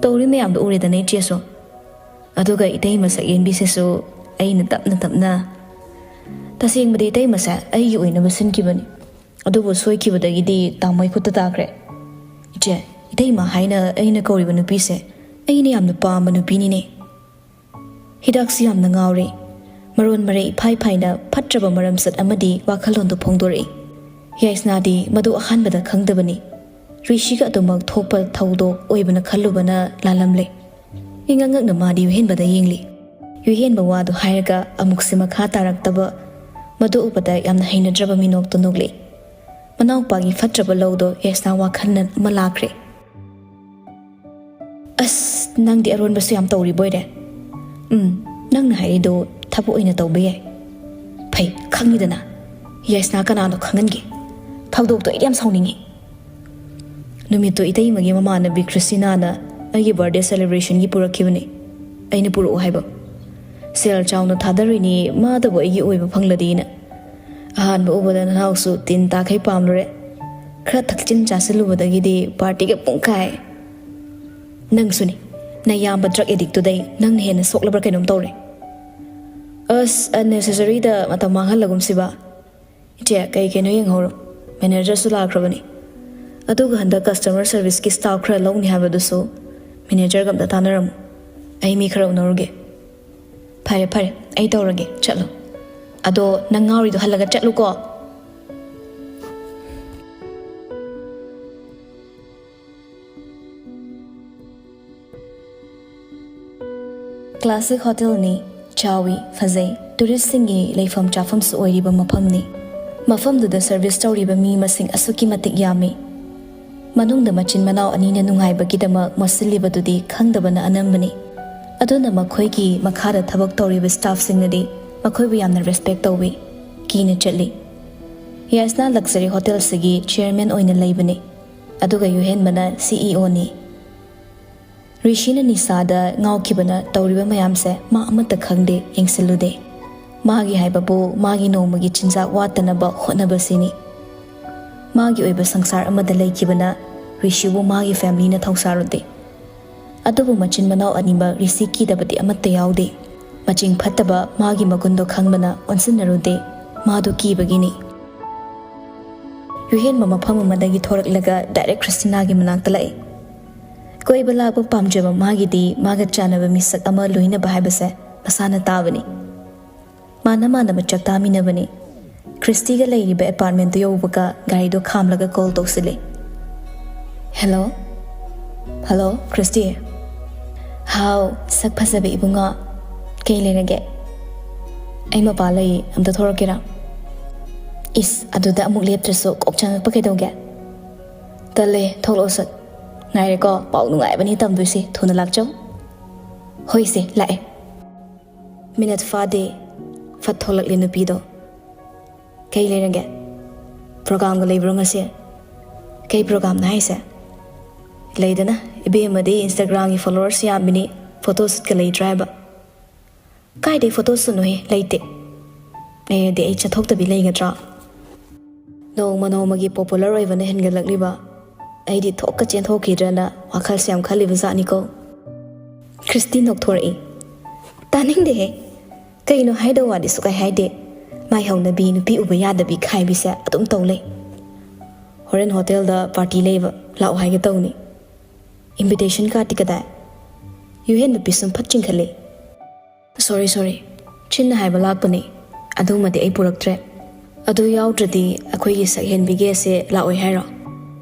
ꯇꯧꯔꯤ ꯃꯌꯥꯝꯗꯣ ꯎꯔꯦꯗꯅ ꯏꯆꯦꯁꯨ꯫ ꯑꯗꯨꯒ ꯏꯇꯩꯃ ꯁꯛꯍꯦꯟꯕꯤꯁꯤꯁꯨ ꯑꯩꯅ ꯇꯞꯅ ꯇꯞꯅ, ꯇꯁꯦꯡꯕꯗꯤ ꯏꯇꯩꯃꯁꯦ ꯑꯩꯒꯤ ꯑꯣꯏꯅꯕ ꯁꯤꯟꯈꯤꯕꯅꯤ꯫ ꯑꯗꯨꯕꯨ ꯁꯣꯏꯈꯤꯕꯗꯒꯤꯗꯤ ꯇꯥꯃꯣꯏ ꯈꯨꯠꯇ ꯇꯥꯈ꯭ꯔꯦ꯫ ꯏꯆꯦ, ꯏꯇꯩꯃ ꯍꯥꯏꯅ ꯑꯩꯅ ꯀꯧꯔꯤꯕ ꯅꯨꯄꯤꯁꯦ ꯑꯩꯅ ꯌꯥꯝꯅ ꯄꯥꯝꯕ ꯅꯨꯄꯤꯅꯤꯅꯦ꯫ ꯍꯤꯗꯥꯛꯁꯤ ꯌꯥꯝꯅ ꯉꯥꯎꯔꯦ꯫ ꯃꯔꯣꯟ ꯃꯔꯩ ꯏꯐꯥꯏ ꯐꯥꯏꯅ ꯐꯠꯇ꯭ꯔꯕ ꯃꯔꯝꯆꯠ ꯑꯃꯗꯤ ꯋꯥꯈꯜꯂꯣꯟꯗꯨ ꯐꯣꯡꯗꯣꯔꯛꯏ꯫ ꯌꯥꯏꯁꯅꯥꯗꯤ ꯃꯗꯨ ꯑꯍꯥꯟꯕꯗ ꯈꯪꯗꯕꯅꯤ꯫ ꯔꯤꯁꯤꯒ ꯑꯗꯨꯃꯛ ꯊꯣꯛꯄ ꯊꯧꯗꯣꯛ ꯑꯣꯏꯕꯅ ꯈꯜꯂꯨꯕꯅ ꯂꯥꯜꯂꯝꯂꯦ꯫ ꯏꯉꯛ ꯉꯛꯅ ꯃꯥꯗꯤ ꯌꯨꯍꯦꯟꯕꯗ ꯌꯦꯡꯂꯤ꯫ ꯌꯨꯍꯦꯟꯕ ꯋꯥꯗꯨ ꯍꯥꯏꯔꯒ ꯑꯃꯨꯛꯁꯦ ꯃꯈꯥ ꯇꯥꯔꯛꯇꯕ꯫ ꯃꯗꯨ ꯎꯕꯗ ꯌꯥꯝꯅ ꯍꯩꯅꯗ꯭ꯔꯕ ꯃꯤꯅꯣꯛꯇꯨ ꯅꯣꯛꯂꯤ꯫ ꯃꯅꯥꯎꯄꯥꯒꯤ ꯐꯠꯇ꯭ꯔꯕ ꯂꯧꯗꯣ ꯌꯥꯏꯁꯅꯥ ꯋꯥꯈꯜꯅ ꯑꯃ ꯂꯥꯛꯈ꯭ꯔꯦ꯫ ꯑꯁ, ꯅꯪꯗꯤ ꯑꯔꯣꯟꯕꯁꯨ ꯌꯥꯝ ꯇꯧꯔꯤꯕ ꯑꯣꯏꯔꯦ꯫ ꯎꯝ, ꯅꯪꯅ ꯍꯥꯏꯔꯤꯗꯣ ꯊꯕꯛ ꯑꯣꯏꯅ ꯇꯧꯕ ꯌꯥꯏ꯫ ꯐꯩ, ꯈꯪꯉꯤꯗꯅ꯫ ꯌꯥꯏꯁꯅꯥ ꯀꯅꯥꯅꯣ ꯈꯪꯍꯟꯒꯦ꯫ ꯊꯧꯗꯣꯛꯇꯣ ꯑꯩꯗꯤ ꯌꯥꯝ ꯁꯥꯎꯅꯤꯡꯉꯤ꯫ ꯅꯨꯃꯤꯠꯇꯣ ꯏꯇꯩꯃꯒꯤ ꯃꯃꯥꯟꯅꯕꯤ ꯈ꯭ꯔꯤꯁꯇꯤꯅꯥꯅ ꯑꯩꯒꯤ ꯕꯥꯔꯗꯦ ꯁꯦꯂꯦꯕ꯭ꯔꯦꯁꯟꯒꯤ ꯄꯨꯔꯛꯈꯤꯕꯅꯤ꯫ ꯑꯩꯅ ꯄꯨꯔꯛꯑꯣ ꯍꯥꯏꯕ꯫ ꯁꯦꯜ ꯆꯥꯎꯅ ꯊꯥꯗꯔꯤꯅꯤ, ꯃꯥꯗꯕꯨ ꯑꯩꯒꯤ ꯑꯣꯏꯕ ꯐꯪꯂꯗꯤꯅ꯫ ꯑꯍꯥꯟꯕ ꯎꯕꯗ ꯅꯅꯥꯎꯁꯨ ꯇꯤꯟ ꯇꯥꯈꯩ ꯄꯥꯝꯂꯨꯔꯦ꯫ ꯈꯔ ꯊꯛꯆꯤꯟ ꯆꯥꯁꯤꯜꯂꯨꯕꯗꯒꯤꯗꯤ ꯄꯥꯔꯇꯤꯒ ꯄꯨꯡ ꯀꯥꯏ꯫ ꯅꯪꯁꯨꯅꯤ, ꯅꯌꯥꯝꯕ ꯗ꯭ꯔꯒ ꯑꯦꯗꯤꯛꯇꯨꯗꯩ ꯅꯪꯅ ꯍꯦꯟꯅ ꯁꯣꯛꯂꯕ꯭ꯔꯥ ꯀꯩꯅꯣꯝ ꯇꯧꯔꯦ꯫ ꯑꯁ, ꯑꯟꯅꯦꯁꯦꯁꯔꯤꯗ ꯃꯇꯝ ꯃꯥꯡꯍꯜꯂꯒꯨꯝꯁꯤꯕ꯫ ꯏꯆꯦ, ꯀꯩ ꯀꯩꯅꯣ ꯌꯦꯡꯍꯧꯔꯣ꯫ ꯃꯦꯅꯦꯖꯔꯁꯨ ꯂꯥꯛꯈ꯭ꯔꯕꯅꯤ꯫ ꯑꯗꯨꯒ ꯍꯟꯗꯛ ꯀꯁꯇꯃꯔ ꯁꯔꯚꯤꯁꯀꯤ ꯁ꯭ꯇꯥꯐ ꯈꯔ ꯂꯧꯅꯤ ꯍꯥꯏꯕꯗꯨꯁꯨ ꯃꯦꯅꯦꯖꯔꯒ ꯑꯝꯇ ꯇꯥꯟꯅꯔꯝꯃꯨ꯫ ꯑꯩ ꯃꯤ ꯈꯔ ꯎꯅꯔꯨꯒꯦ꯫ ꯐꯔꯦ, ꯐꯔꯦ, ꯑꯩ ꯇꯧꯔꯒꯦ, ꯆꯠꯂꯣ꯫ ꯑꯗꯣ ꯅꯪ ꯉꯥꯎꯔꯤꯗꯣ ꯍꯜꯂꯒ ꯆꯠꯂꯨꯀꯣ꯫ ꯀ꯭ꯂꯥꯁꯤꯛ ꯍꯣꯇꯦꯜꯅꯤ꯫ ꯆꯥꯎꯏ, ꯐꯖꯩ, ꯇꯨꯔꯤꯁꯁꯤꯡꯒꯤ ꯂꯩꯐꯝ ꯆꯥꯐꯝꯁꯨ ꯑꯣꯏꯔꯤꯕ ꯃꯐꯝꯅꯤ꯫ ꯃꯐꯝꯗꯨꯗ ꯁꯔꯚꯤꯁ ꯇꯧꯔꯤꯕ ꯃꯤ ꯃꯁꯤꯡ ꯑꯁꯨꯛꯀꯤ ꯃꯇꯤꯛ ꯌꯥꯝꯃꯤ꯫ ꯃꯅꯨꯡꯗ ꯃꯆꯤꯟ ꯃꯅꯥꯎ ꯑꯅꯤꯅ ꯅꯨꯡꯉꯥꯏꯕꯒꯤꯗꯃꯛ ꯃꯣꯠꯁꯤꯜꯂꯤꯕꯗꯨꯗꯤ ꯈꯪꯗꯕꯅ ꯑꯅꯝꯕꯅꯤ꯫ ꯑꯗꯨꯅ ꯃꯈꯣꯏꯒꯤ ꯃꯈꯥꯗ ꯊꯕꯛ ꯇꯧꯔꯤꯕ ꯁ꯭ꯇꯥꯐꯁꯤꯡꯅꯗꯤ ꯃꯈꯣꯏꯕꯨ ꯌꯥꯝꯅ ꯔꯦꯁꯄꯦꯛ ꯇꯧꯏ, ꯀꯤꯅ ꯆꯠꯂꯤ꯫ ꯌꯥꯏꯁꯅꯥ ꯂꯛꯖꯔꯤ ꯍꯣꯇꯦꯜꯁꯤꯒꯤ ꯆꯤꯌꯔꯃꯦꯟ ꯑꯣꯏꯅ ꯂꯩꯕꯅꯤ, ꯑꯗꯨꯒ ꯌꯨꯍꯦꯟꯕꯅ ꯁꯤ ꯏ ꯑꯣꯅꯤ꯫ ꯔꯤꯁꯤꯅ ꯅꯤꯁꯥꯗ ꯉꯥꯎꯈꯤꯕꯅ ꯇꯧꯔꯤꯕ ꯃꯌꯥꯝꯁꯦ ꯃꯥ ꯑꯃꯠꯇ ꯈꯪꯗꯦ, ꯌꯦꯡꯁꯤꯜꯂꯨꯗꯦ꯫ ꯃꯥꯒꯤ ꯍꯥꯏꯕꯕꯨ ꯃꯥꯒꯤ ꯅꯣꯡꯃꯒꯤ ꯆꯤꯟꯖꯥꯛ ꯋꯥꯠꯇꯅꯕ ꯍꯣꯠꯅꯕꯁꯤꯅꯤ꯫ ꯃꯥꯒꯤ ꯑꯣꯏꯕ ꯁꯪꯁꯥꯔ ꯑꯃꯗ ꯂꯩꯈꯤꯕꯅ ꯔꯤꯁꯤꯕꯨ ꯃꯥꯒꯤ ꯐꯦꯃꯤꯂꯤꯅ ꯊꯧꯁꯥꯔꯨꯗꯦ꯫ ꯑꯗꯨꯕꯨ ꯃꯆꯤꯟ ꯃꯅꯥꯎ ꯑꯅꯤꯃꯛ ꯔꯤꯁꯤ ꯀꯤꯗꯕꯗꯤ ꯑꯃꯠꯇ ꯌꯥꯎꯗꯦ꯫ ꯃꯆꯤꯡ ꯐꯠꯇꯕ ꯃꯥꯒꯤ ꯃꯒꯨꯟꯗꯣ ꯈꯪꯕꯅ ꯑꯣꯟꯁꯤꯟꯅꯔꯨꯗꯦ꯫ ꯃꯥꯗꯨ ꯀꯤꯕꯒꯤꯅꯤ꯫ ꯌꯨꯍꯦꯟꯕ ꯃꯐꯝ ꯑꯃꯗꯒꯤ ꯊꯣꯔꯛꯂꯒ ꯗꯥꯏꯔꯦꯛ ꯈ꯭ꯔꯤꯁꯇꯤꯅꯥꯒꯤ ꯃꯅꯥꯛꯇ ꯂꯥꯛꯏ꯫ ꯀꯣꯏꯕ ꯂꯥꯛꯄ ꯄꯥꯝꯖꯕ ꯃꯥꯒꯤꯗꯤ ꯃꯥꯒ ꯆꯥꯟꯅꯕ ꯃꯤꯁꯛ ꯑꯃ ꯂꯣꯏꯅꯕ ꯍꯥꯏꯕꯁꯦ ꯃꯁꯥꯅ ꯇꯥꯕꯅꯤ꯫ ꯃꯥꯅ ꯃꯥꯟꯅꯕ ꯆꯥꯛ ꯇꯥꯃꯤꯟꯅꯕꯅꯤ꯫ ꯈ꯭ꯔꯤꯁꯇꯤꯒ ꯂꯩꯔꯤꯕ ꯑꯦꯄꯥꯔꯠꯃꯦꯟꯗꯨ ꯌꯧꯕꯒ ꯒꯥꯔꯤꯗꯣ ꯈꯥꯝꯂꯒ ꯀꯣꯜ ꯇꯧꯁꯤꯜꯂꯤ꯫ ꯍꯦꯜꯂꯣ꯫ ꯍꯜꯂꯣ, ꯈ꯭ꯔꯤꯁꯇꯤ꯫ ꯍꯥꯎ, ꯁꯛ ꯐꯖꯕ ꯏꯕꯨꯡꯉꯣ꯫ ꯀꯩ ꯂꯩꯔꯒꯦ? ꯑꯩ ꯃꯄꯥ ꯂꯩ, ꯑꯝꯇ ꯊꯣꯔꯛꯀꯦꯔꯥ? ꯏꯁ, ꯑꯗꯨꯗ ꯑꯃꯨꯛ ꯂꯦꯞꯇ꯭ꯔꯁꯨ ꯀꯣꯛ ꯆꯪꯉꯛꯄ ꯀꯩꯗꯧꯒꯦ? ꯇꯜꯂꯦ, ꯊꯣꯛꯂꯛꯑꯣ ꯁꯠ꯫ ꯉꯥꯏꯔꯦꯀꯣ, ꯄꯥꯎ ꯅꯨꯡꯉꯥꯏꯕꯅꯤ ꯇꯝꯗꯣꯏꯁꯦ, ꯊꯨꯅ ꯂꯥꯛꯆꯧ꯫ ꯍꯣꯏꯁꯦ, ꯂꯥꯛꯑꯦ꯫ ꯃꯤꯅꯠ ꯐꯥꯗꯦ, ꯐꯠ ꯊꯣꯛꯂꯛꯂꯦ ꯅꯨꯄꯤꯗꯣ꯫ ꯀꯩ ꯂꯩꯔꯒꯦ? ꯄ꯭ꯔꯣꯒꯥꯝꯒ ꯂꯩꯕ꯭ꯔꯣ ꯉꯁꯤ? ꯀꯩ ꯄ꯭ꯔꯣꯒꯥꯝꯅꯣ ꯍꯥꯏꯁꯦ? ꯂꯩꯗꯅ, ꯏꯕꯦꯝꯃꯗꯤ ꯏꯟꯁꯇꯥꯒ꯭ꯔꯥꯝꯒꯤ ꯐꯣꯂꯣꯋꯔꯁ ꯌꯥꯝꯕꯤꯅꯤ, ꯐꯣꯇꯣ ꯁꯨꯠꯀ ꯂꯩꯇ꯭ꯔꯥ ꯍꯥꯏꯕ? ꯀꯥꯏꯗꯩ ꯐꯣꯇꯣ ꯁꯨꯠꯅꯣꯍꯦ, ꯂꯩꯇꯦ꯫ ꯂꯩꯔꯗꯤ ꯑꯩ ꯆꯠꯊꯣꯛꯇꯕꯤ ꯂꯩꯒꯗ꯭ꯔꯥ? ꯅꯣꯡꯃ ꯅꯣꯡꯃꯒꯤ ꯄꯣꯄꯨꯂꯔ ꯑꯣꯏꯕꯅ ꯍꯦꯟꯒꯠꯂꯛꯂꯤꯕ꯫ ꯑꯩꯗꯤ ꯊꯣꯛꯀ ꯆꯦꯟꯊꯣꯛꯈꯤꯗ꯭ꯔꯅ ꯋꯥꯈꯜꯁꯦ ꯌꯥꯝ ꯈꯜꯂꯤꯕ ꯖꯥꯠꯅꯤꯀꯣ꯫ ꯈ꯭ꯔꯤꯁꯇꯤ ꯅꯣꯛꯊꯣꯔꯛꯏ꯫ ꯇꯥꯅꯤꯡꯗꯦꯍꯦ꯫ ꯀꯩꯅꯣ ꯍꯥꯏꯗꯧ ꯋꯥꯗꯤ ꯁꯨꯛꯍꯥꯏ ꯍꯥꯏꯗꯦ꯫ ꯃꯥꯏ ꯍꯧꯅꯕꯤ, ꯅꯨꯄꯤ ꯎꯕ ꯌꯥꯗꯕꯤ ꯈꯥꯏꯕꯤꯁꯦ ꯑꯗꯨꯝ ꯇꯧ ꯂꯩ꯫ ꯍꯣꯔꯦꯟ ꯍꯣꯇꯦꯜꯗ ꯄꯥꯔꯇꯤ ꯂꯩꯕ, ꯂꯥꯛꯑꯣ ꯍꯥꯏꯒꯦ ꯇꯧꯅꯤ꯫ ꯏꯟꯚꯤꯇꯦꯁꯟ ꯀꯥꯔꯗꯇꯤ ꯀꯗꯥꯏ? ꯌꯨꯍꯦꯟꯕ ꯄꯤꯁꯨꯝ ꯐꯠ ꯆꯤꯡꯈꯠꯂꯤ꯫ ꯁꯣꯔꯤ, ꯁꯣꯔꯤ, ꯆꯤꯟꯅ ꯍꯥꯏꯕ ꯂꯥꯛꯄꯅꯤ, ꯑꯗꯨꯃꯗꯤ ꯑꯩ ꯄꯨꯔꯛꯇ꯭ꯔꯦ꯫ ꯑꯗꯨ ꯌꯥꯎꯗ꯭ꯔꯗꯤ ꯑꯩꯈꯣꯏꯒꯤ ꯁꯛꯍꯦꯟꯕꯤꯒꯦꯁꯦ ꯂꯥꯛꯑꯣꯏ ꯍꯥꯏꯔꯣ?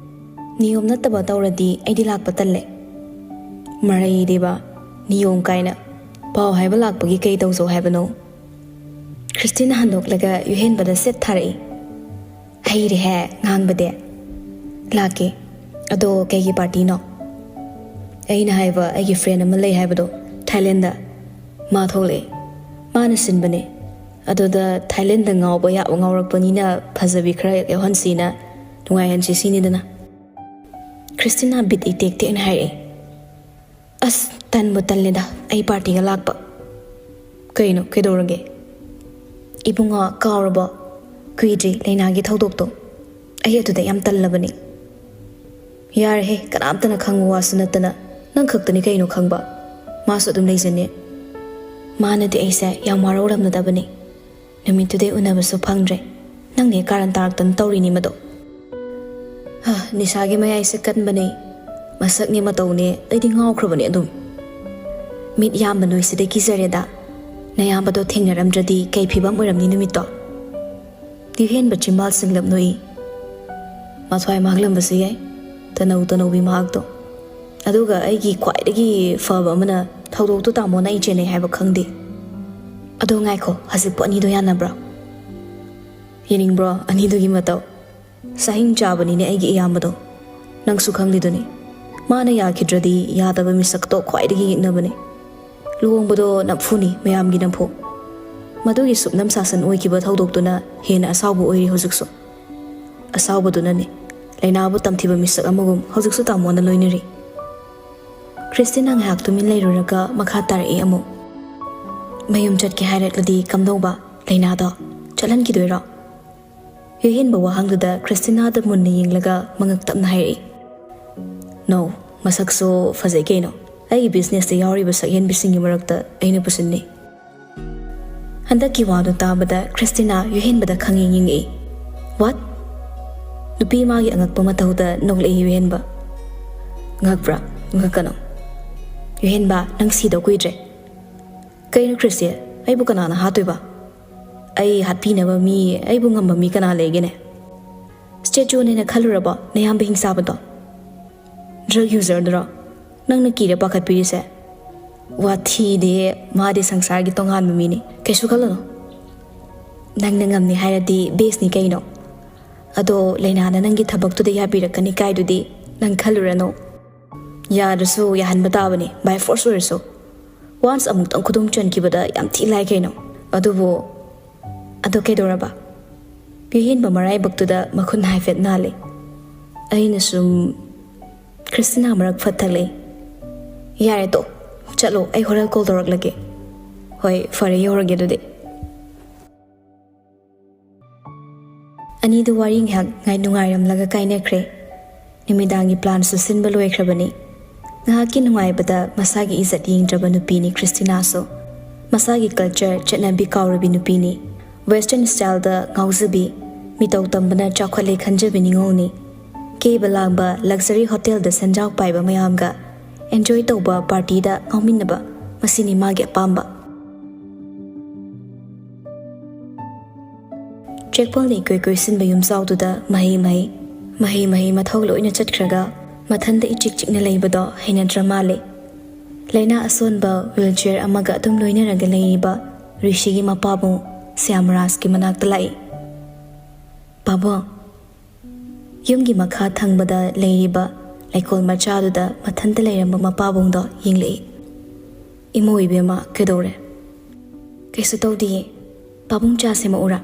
ꯅꯤꯌꯣꯝ ꯅꯠꯇꯕ ꯇꯧꯔꯗꯤ ꯑꯩꯗꯤ ꯂꯥꯛꯄ ꯇꯜꯂꯦ꯫ ꯃꯔꯩꯗꯤꯕ, ꯅꯤꯌꯣꯝ ꯀꯥꯏꯅ꯫ ꯄꯥꯎ ꯍꯥꯏꯕ ꯂꯥꯛꯄꯒꯤ ꯀꯩ ꯇꯧꯖꯧ ꯍꯥꯏꯕꯅꯣ? ꯈ꯭ꯔꯤꯁꯇꯤꯅ ꯍꯟꯗꯣꯛꯂꯒ ꯌꯨꯍꯦꯟꯕꯗ ꯁꯦꯠ ꯊꯥꯔꯛꯏ꯫ ꯍꯩꯔꯦꯍꯦ ꯉꯥꯡꯕꯗꯤ꯫ ꯂꯥꯛꯀꯦ꯫ ꯑꯗꯣ ꯀꯩꯒꯤ ꯄꯥꯔꯇꯤꯅꯣ? ꯑꯩꯅ ꯍꯥꯏꯕ ꯑꯩꯒꯤ ꯐ꯭ꯔꯦꯟ ꯑꯃ ꯂꯩ ꯍꯥꯏꯕꯗꯣ, ꯊꯥꯏꯂꯦꯟꯗ꯫ ꯃꯥ ꯊꯣꯛꯂꯛꯑꯦ꯫ ꯃꯥꯅ ꯁꯤꯟꯕꯅꯦ꯫ ꯑꯗꯨꯗ ꯊꯥꯏꯂꯦꯟꯗ ꯉꯥꯎꯕ ꯌꯥꯕ ꯉꯥꯎꯔꯛꯄꯅꯤꯅ ꯐꯖꯕꯤ ꯈꯔ ꯌꯥꯎꯍꯟꯁꯤꯅ ꯅꯨꯡꯉꯥꯏꯍꯟꯁꯤ ꯁꯤꯅꯤꯗꯅ꯫ ꯈ꯭ꯔꯤꯁꯇꯤꯅꯥ ꯕꯤꯠ ꯏꯇꯦꯛ ꯇꯦꯛꯅ ꯍꯥꯏꯔꯛꯑꯦ꯫ ꯑꯁ, ꯇꯟꯕꯨ ꯇꯜꯂꯦꯗ ꯑꯩ ꯄꯥꯔꯇꯤꯒ ꯂꯥꯛꯄ꯫ ꯀꯩꯅꯣ, ꯀꯩꯗꯧꯔꯒꯦ? ꯏꯕꯨꯡꯉꯣ, ꯀꯥꯎꯔꯕꯣ? ꯀꯨꯏꯗ꯭ꯔꯤ ꯂꯩꯅꯥꯒꯤ ꯊꯧꯗꯣꯛꯇꯣ꯫ ꯑꯩ ꯑꯗꯨꯗ ꯌꯥꯝ ꯇꯜꯂꯕꯅꯤ꯫ ꯌꯥꯔꯦꯍꯦ, ꯀꯅꯥꯝꯇꯅ ꯈꯪꯕ ꯋꯥꯁꯨ ꯅꯠꯇꯅ, ꯅꯪ ꯈꯛꯇꯅꯤ ꯀꯩꯅꯣ ꯈꯪꯕ꯫ ꯃꯥꯁꯨ ꯑꯗꯨꯝ ꯂꯩꯖꯅꯤ꯫ ꯃꯥꯅꯗꯤ ꯑꯩꯁꯦ ꯌꯥꯝ ꯋꯥꯔꯧꯔꯝꯂꯗꯕꯅꯤ꯫ ꯅꯨꯃꯤꯠꯇꯨꯗꯩ ꯎꯅꯕꯁꯨ ꯐꯪꯗ꯭ꯔꯦ꯫ ꯅꯪꯅꯦ ꯀꯥꯔꯟ ꯇꯥꯔꯛꯇꯅ ꯇꯧꯔꯤꯅꯤ ꯃꯗꯣ꯫ ꯍ, ꯅꯤꯁꯥꯒꯤ ꯃꯌꯥꯏꯁꯦ ꯀꯟꯕꯅꯦ꯫ ꯃꯁꯛꯅꯦ ꯃꯇꯧꯅꯦ, ꯑꯩꯗꯤ ꯉꯥꯎꯈ꯭ꯔꯕꯅꯦ ꯑꯗꯨꯝ꯫ ꯃꯤꯠ ꯌꯥꯝꯕ ꯅꯣꯏꯁꯤꯗ ꯀꯤꯖꯔꯦꯗ꯫ ꯅꯌꯥꯝꯕꯗꯣ ꯊꯦꯡꯅꯔꯝꯗ꯭ꯔꯗꯤ ꯀꯩ ꯐꯤꯕꯝ ꯑꯣꯏꯔꯝꯅꯤ ꯅꯨꯃꯤꯠꯇꯣ? ꯌꯨꯍꯦꯟꯕ ꯆꯤꯝꯕꯥꯜ ꯁꯤꯡꯂꯞ ꯅꯣꯛꯏ꯫ ꯃꯊ꯭ꯋꯥꯏ ꯃꯥꯡꯂꯝꯕꯁꯨ ꯌꯥꯏ꯫ ꯇꯅꯧ ꯇꯅꯧꯕꯤ ꯃꯍꯥꯛꯇꯣ꯫ ꯑꯗꯨꯒ ꯑꯩꯒꯤ ꯈ꯭ꯋꯥꯏꯗꯒꯤ ꯐꯕ ꯑꯃꯅ ꯊꯧꯗꯣꯛꯇꯣ ꯇꯥꯃꯣꯅ ꯑꯩ ꯆꯦꯟꯅꯩ ꯍꯥꯏꯕ ꯈꯪꯗꯦ꯫ ꯑꯗꯣ ꯉꯥꯏꯈꯣ, ꯍꯧꯖꯤꯛꯄꯨ ꯑꯅꯤꯗꯣ ꯌꯥꯅꯕ꯭ꯔꯣ? ꯌꯦꯡꯅꯤꯡꯕ꯭ꯔꯣ ꯑꯅꯤꯗꯨꯒꯤ ꯃꯇꯧ? ꯁꯥꯍꯤꯡ ꯆꯥꯕꯅꯤꯅꯦ ꯑꯩꯒꯤ ꯏꯌꯥꯝꯕꯗꯣ꯫ ꯅꯪꯁꯨ ꯈꯪꯂꯤꯗꯨꯅꯤ꯫ ꯃꯥꯅ ꯌꯥꯈꯤꯗ꯭ꯔꯗꯤ ꯌꯥꯗꯕ ꯃꯤꯁꯛꯇꯣ ꯈ꯭ꯋꯥꯏꯗꯒꯤ ꯌꯦꯛꯅꯕꯅꯤ꯫ ꯂꯨꯍꯣꯡꯕꯗꯣ ꯅꯝꯐꯨꯅꯤ, ꯃꯌꯥꯝꯒꯤ ꯅꯝꯐꯨ꯫ ꯃꯗꯨꯒꯤ ꯁꯨꯞꯅꯝ ꯁꯥꯁꯟ ꯑꯣꯏꯈꯤꯕ ꯊꯧꯗꯣꯛꯇꯨꯅ ꯍꯦꯟꯅ ꯑꯁꯥꯎꯕ ꯑꯣꯏꯔꯤ ꯍꯧꯖꯤꯛꯁꯨ꯫ ꯑꯁꯥꯎꯕꯗꯨꯅꯅꯤ꯫ ꯂꯩꯅꯥꯕꯨ ꯇꯝꯊꯤꯕ ꯃꯤꯁꯛ ꯑꯃꯒꯨꯝ ꯍꯧꯖꯤꯛꯁꯨ ꯇꯥꯃꯣꯅ ꯂꯣꯏꯅꯔꯤ꯫ ꯈ꯭ꯔꯤꯁꯇꯤꯅꯥ ꯉꯥꯏꯍꯥꯛ ꯇꯨꯃꯤꯟ ꯂꯩꯔꯨꯔꯒ ꯃꯈꯥ ꯇꯥꯔꯛꯏ ꯑꯃꯨꯛ꯫ ꯃꯌꯨꯝ ꯆꯠꯀꯦ ꯍꯥꯏꯔꯛꯂꯗꯤ ꯀꯝꯗꯧꯕ? ꯂꯩꯅꯥꯗꯣ ꯆꯠꯍꯟꯈꯤꯗꯣꯏꯔꯣ? ꯌꯨꯍꯦꯟꯕ ꯋꯥꯍꯪꯗꯨꯗ ꯈ꯭ꯔꯤꯁꯇꯤꯅꯥꯗ ꯃꯨꯟꯅ ꯌꯦꯡꯂꯒ ꯃꯉꯛ ꯇꯞꯅ ꯍꯥꯏꯔꯛꯏ꯫ "No, ꯃꯁꯛꯁꯨ ꯐꯖꯩ ꯀꯩꯅꯣ꯫ ꯑꯩꯒꯤ ꯕꯤꯖꯤꯅꯦꯁꯇ ꯌꯥꯎꯔꯤꯕ ꯁꯛꯍꯦꯟꯕꯤꯁꯤꯡꯒꯤ ꯃꯔꯛꯇ ꯑꯩꯅ ꯄꯨꯁꯤꯟꯅꯤ꯫" ꯍꯟꯗꯛꯀꯤ ꯋꯥꯗꯨ ꯇꯥꯕꯗ ꯈ꯭ꯔꯤꯁꯇꯤꯅꯥ ꯌꯨꯍꯦꯟꯕꯗ ꯈꯪꯌꯦꯡ ꯌꯦꯡꯉꯛꯏ꯫ "What?" ꯅꯨꯄꯤ ꯃꯥꯒꯤ ꯑꯉꯛꯄ ꯃꯇꯧꯗ ꯅꯣꯛꯂꯛꯏ ꯌꯨꯍꯦꯟꯕ꯫ "ꯉꯛꯄ꯭ꯔꯥ? ꯉꯛꯀꯅꯨ꯫ ꯌꯨꯍꯦꯟꯕ, ꯅꯪ ꯁꯤꯗꯧ ꯀꯨꯏꯗ꯭ꯔꯦ꯫" "ꯀꯩꯅꯣ ꯈ꯭ꯔꯤꯁꯇꯤ, ꯑꯩꯕꯨ ꯀꯅꯥꯅ ꯍꯥꯠꯇꯣꯏꯕ? ꯑꯩ ꯍꯥꯠꯄꯤꯅꯕ ꯃꯤ, ꯑꯩꯕꯨ ꯉꯝꯕ ꯃꯤ ꯀꯅꯥ ꯂꯩꯒꯦꯅꯦ? ꯁ꯭ꯇꯦꯆꯨꯅꯦꯅ ꯈꯜꯂꯨꯔꯕꯣ ꯅꯌꯥꯝꯕ ꯍꯤꯡꯆꯥꯕꯗꯣ? ꯗ꯭ꯔꯒ ꯌꯨꯖꯔꯗꯨꯔꯣ ꯅꯪꯅ ꯀꯤꯔ ꯄꯥꯈꯠꯄꯤꯔꯤꯁꯦ?" ꯋꯥꯊꯤꯗꯤ, ꯃꯥꯗꯤ ꯁꯪꯁꯥꯔꯒꯤ ꯇꯣꯉꯥꯟꯕ ꯃꯤꯅꯤ, ꯀꯩꯁꯨ ꯈꯜꯂꯨꯅꯨ꯫ ꯅꯪꯅ ꯉꯝꯅꯤ ꯍꯥꯏꯔꯗꯤ ꯕꯦꯁꯅꯤ ꯀꯩꯅꯣ꯫ ꯑꯗꯣ ꯂꯩꯅꯥꯅ ꯅꯪꯒꯤ ꯊꯕꯛꯇꯨꯗ ꯌꯥꯕꯤꯔꯛꯀꯅꯤ ꯀꯥꯏꯗꯨꯗꯤ ꯅꯪ ꯈꯜꯂꯨꯔꯅꯨ꯫ ꯌꯥꯗ꯭ꯔꯁꯨ ꯌꯥꯍꯟꯕ ꯇꯥꯕꯅꯤ, by force ꯑꯣꯏꯔꯁꯨ꯫ Once ꯑꯃꯨꯛꯇꯪ ꯈꯨꯗꯨꯝ ꯆꯟꯈꯤꯕꯗ ꯌꯥꯝ ꯊꯤ ꯂꯥꯏ ꯀꯩꯅꯣ꯫ ꯑꯗꯨꯕꯨ, ꯑꯗꯣ ꯀꯩꯗꯧꯔꯕ? ꯄꯤꯍꯦꯟꯕ ꯃꯔꯥꯏꯕꯛꯇꯨꯗ ꯃꯈꯨꯟ ꯍꯥꯏꯐꯦꯠ ꯅꯥꯜꯂꯤ꯫ ꯑꯩꯅ ꯁꯨꯝ ꯈ꯭ꯔꯤꯁꯇꯤꯅꯥ ꯃꯔꯛ ꯐꯠ ꯊꯠꯂꯛꯏ꯫ "ꯌꯥꯔꯦ ꯇꯣ, ꯆꯠꯂꯣ, ꯑꯩ ꯍꯣꯔꯦꯟ ꯀꯣꯜ ꯇꯧꯔꯛꯂꯒꯦ꯫" "ꯍꯣꯏ, ꯐꯔꯦ, ꯌꯧꯔꯒꯦ ꯑꯗꯨꯗꯤ꯫" ꯑꯅꯤꯗꯨ ꯋꯥꯔꯤ ꯉꯥꯏꯍꯥꯛ ꯉꯥꯏ ꯅꯨꯡꯉꯥꯏꯔꯝꯂꯒ ꯀꯥꯏꯅꯈ꯭ꯔꯦ꯫ ꯅꯨꯃꯤꯗꯥꯡꯒꯤ ꯄ꯭ꯂꯥꯟꯁꯨ ꯁꯤꯟꯕ ꯂꯣꯏꯈ꯭ꯔꯕꯅꯤ꯫ ꯉꯥꯏꯍꯥꯛꯀꯤ ꯅꯨꯡꯉꯥꯏꯕꯗ ꯃꯁꯥꯒꯤ ꯏꯖꯠ ꯌꯦꯡꯗ꯭ꯔꯕ ꯅꯨꯄꯤꯅꯤ ꯈ꯭ꯔꯤꯁꯇꯤꯅꯥꯁꯨ꯫ ꯃꯁꯥꯒꯤ ꯀꯜꯆꯔ, ꯆꯠꯅꯕꯤ ꯀꯥꯎꯔꯕꯤ ꯅꯨꯄꯤꯅꯤ꯫ ꯋꯦꯁꯇꯔꯟ ꯁ꯭ꯇꯥꯏꯜꯗ ꯉꯥꯎꯖꯕꯤ, ꯃꯤꯇꯧ ꯇꯝꯕꯅ ꯆꯥꯎꯈꯠꯂꯦ ꯈꯟꯖꯕꯤ ꯅꯤꯉꯣꯜꯅꯤ꯫ ꯀꯦꯕ ꯂꯥꯡꯕ, ꯂꯛꯖꯔꯤ ꯍꯣꯇꯦꯜꯗ ꯁꯦꯟꯖꯥꯎ ꯄꯥꯏꯕ ꯃꯌꯥꯝꯒ ꯑꯦꯟꯖꯣꯏ ꯇꯧꯕ, ꯄꯥꯔꯇꯤꯗ ꯉꯥꯎꯃꯤꯟꯅꯕ, ꯃꯁꯤꯅꯤ ꯃꯥꯒꯤ ꯑꯄꯥꯝꯕ꯫ ꯆꯦꯛꯄꯜꯅ ꯏꯀꯣꯏ ꯀꯣꯏꯁꯤꯟꯕ ꯌꯨꯝꯖꯥꯎꯗꯨꯗ ꯃꯍꯩ ꯃꯍꯩ, ꯃꯍꯩ ꯃꯍꯩ ꯃꯊꯧ ꯂꯣꯏꯅ ꯆꯠꯈ꯭ꯔꯒ ꯃꯊꯟꯇ ꯏꯆꯤꯛ ꯆꯤꯛꯅ ꯂꯩꯕꯗꯣ ꯍꯩꯅꯗ꯭ꯔ ꯃꯥꯜꯂꯦ꯫ ꯂꯥꯏꯅꯥ ꯑꯁꯣꯟꯕ ꯋꯤꯜꯆꯤꯌꯔ ꯑꯃꯒ ꯑꯗꯨꯝ ꯂꯣꯏꯅꯔꯒ ꯂꯩꯔꯤꯕ ꯔꯤꯁꯤꯒꯤ ꯃꯄꯥꯕꯨꯡ ꯁ꯭ꯌꯥꯝꯔꯥꯖꯀꯤ ꯃꯅꯥꯛꯇ ꯂꯥꯛꯏ꯫ "ꯄꯥꯕꯨꯡ꯫" ꯌꯨꯝꯒꯤ ꯃꯈꯥ ꯊꯪꯕꯗ ꯂꯩꯔꯤꯕ ꯂꯩꯀꯣꯜ ꯃꯆꯥꯗꯨꯗ ꯃꯊꯟꯇ ꯂꯩꯔꯝꯕ ꯃꯄꯥꯕꯨꯡꯗꯣ ꯌꯦꯡꯂꯛꯏ꯫ "ꯏꯃꯧ ꯏꯕꯦꯝꯃ, ꯀꯩꯗꯧꯔꯦ?" "ꯀꯩꯁꯨ ꯇꯧꯗꯤꯌꯦ꯫ ꯄꯥꯕꯨꯡ, ꯆꯥ ꯁꯦꯝꯃꯛꯎꯔꯥ?"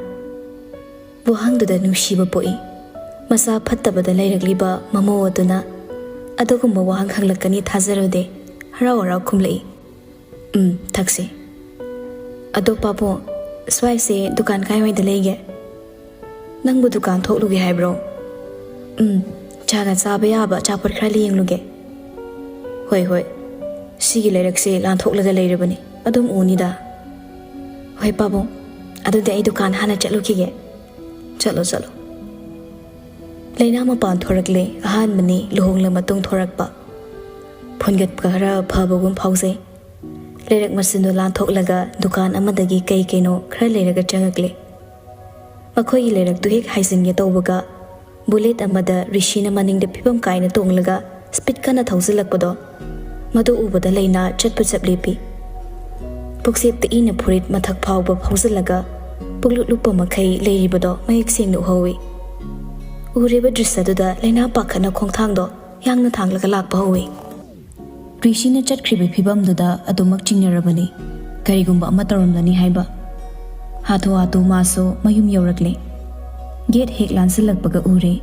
ꯋꯥꯍꯪꯗꯨꯗ ꯅꯨꯡꯁꯤꯕ ꯄꯣꯛꯏ꯫ ꯃꯁꯥ ꯐꯠꯇꯕꯗ ꯂꯩꯔꯛꯂꯤꯕ ꯃꯃꯧ ꯑꯗꯨꯅ ꯑꯗꯨꯒꯨꯝꯕ ꯋꯥꯍꯪ ꯍꯪꯂꯛꯀꯅꯤ ꯊꯥꯖꯔꯨꯗꯦ꯫ ꯍꯔꯥꯎ ꯍꯔꯥꯎ ꯈꯨꯝꯂꯛꯏ꯫ "ꯎꯝ, ꯊꯛꯁꯤ꯫ ꯑꯗꯣ ꯄꯥꯕꯨꯡ, ꯁ꯭ꯋꯥꯏꯁꯦ ꯗꯨꯀꯥꯟ ꯀꯥꯏꯋꯥꯏꯗ ꯂꯩꯒꯦ?" "ꯅꯪꯕꯨ ꯗꯨꯀꯥꯟ ꯊꯣꯛꯂꯨꯒꯦ ꯍꯥꯏꯕ꯭ꯔꯣ?" "ꯎꯝ, ꯆꯥꯒ ꯆꯥꯕ ꯌꯥꯕ ꯑꯆꯥꯄꯣꯠ ꯈꯔ ꯂꯩꯌꯦꯡꯂꯨꯒꯦ꯫" "ꯍꯣꯏ, ꯍꯣꯏ꯫ ꯁꯤꯒꯤ ꯂꯩꯔꯛꯁꯦ ꯂꯥꯟꯊꯣꯛꯂꯒ ꯂꯩꯔꯕꯅꯤ, ꯑꯗꯨꯝ ꯎꯅꯤꯗ꯫" "ꯍꯣꯏ ꯄꯥꯕꯨꯡ, ꯑꯗꯨꯗꯤ ꯑꯩ ꯗꯨꯀꯥꯟ ꯍꯥꯟꯅ ꯆꯠꯂꯨꯈꯤꯒꯦ꯫" "ꯆꯠꯂꯣ, ꯆꯠꯂꯣ꯫" ꯂꯩꯅꯥ ꯃꯄꯥꯟ ꯊꯣꯔꯛꯂꯦ꯫ ꯑꯍꯥꯟꯕꯅꯤ ꯂꯨꯍꯣꯡꯂ ꯃꯇꯨꯡ ꯊꯣꯔꯛꯄ꯫ ꯐꯨꯟꯒꯠꯄ ꯈꯔ ꯐꯕꯒꯨꯝ ꯐꯥꯎꯖꯩ꯫ ꯂꯩꯔꯛ ꯃꯆꯤꯟꯗꯨ ꯂꯥꯟꯊꯣꯛꯂꯒ ꯗꯨꯀꯥꯟ ꯑꯃꯗꯒꯤ ꯀꯩ ꯀꯩꯅꯣ ꯈꯔ ꯂꯩꯔꯒ ꯆꯪꯉꯛꯂꯦ꯫ ꯃꯈꯣꯏꯒꯤ ꯂꯩꯔꯛꯇꯨ ꯍꯦꯛ ꯍꯥꯏꯖꯤꯟꯒꯦ ꯇꯧꯕꯒ, ꯕꯨꯂꯦꯠ ꯑꯃꯗ ꯔꯤꯁꯤꯅ ꯃꯅꯤꯡꯗ ꯐꯤꯕꯝ ꯀꯥꯏꯅ ꯇꯣꯡꯂꯒ ꯁ꯭ꯄꯤꯠ ꯀꯟꯅ ꯊꯧꯖꯤꯜꯂꯛꯄꯗꯣ ꯃꯗꯨ ꯎꯕꯗ ꯂꯩꯅꯥ ꯆꯠꯄ ꯆꯞ ꯂꯦꯞꯄꯤ꯫ ꯄꯨꯛꯆꯦꯞꯇ ꯏꯅ ꯐꯨꯔꯤꯠ ꯃꯊꯛ ꯐꯥꯎꯕ ꯐꯥꯎꯖꯤꯜꯂꯒ ꯄꯨꯛꯂꯨꯞ ꯂꯨꯞꯄ ꯃꯈꯩ ꯂꯩꯔꯤꯕꯗꯣ ꯃꯌꯦꯛ ꯁꯦꯡꯅ ꯎꯍꯧꯏ꯫ ꯎꯔꯤꯕ ꯗ꯭ꯔꯤꯁ꯭ꯌꯗꯨꯗ ꯂꯩꯅꯥ ꯄꯥꯈꯠꯅ ꯈꯣꯡꯊꯥꯡꯗꯣ ꯌꯥꯡꯅ ꯊꯥꯡꯂꯒ ꯂꯥꯛꯄ ꯍꯧꯏ꯫ ꯔꯤꯁꯤꯅ ꯆꯠꯈ꯭ꯔꯤꯕ ꯐꯤꯕꯝꯗꯨꯗ ꯑꯗꯨꯃꯛ ꯆꯤꯡꯅꯔꯕꯅꯤ꯫ ꯀꯔꯤꯒꯨꯝꯕ ꯑꯃ ꯇꯧꯔꯝꯂꯅꯤ ꯍꯥꯏꯕ꯫ ꯍꯥꯊꯨ ꯍꯥꯊꯨ ꯃꯥꯁꯨ ꯃꯌꯨꯝ ꯌꯧꯔꯛꯂꯦ꯫ ꯒꯦꯠ ꯍꯦꯛ ꯂꯥꯟꯁꯤꯜꯂꯛꯄꯒ ꯎꯔꯦ,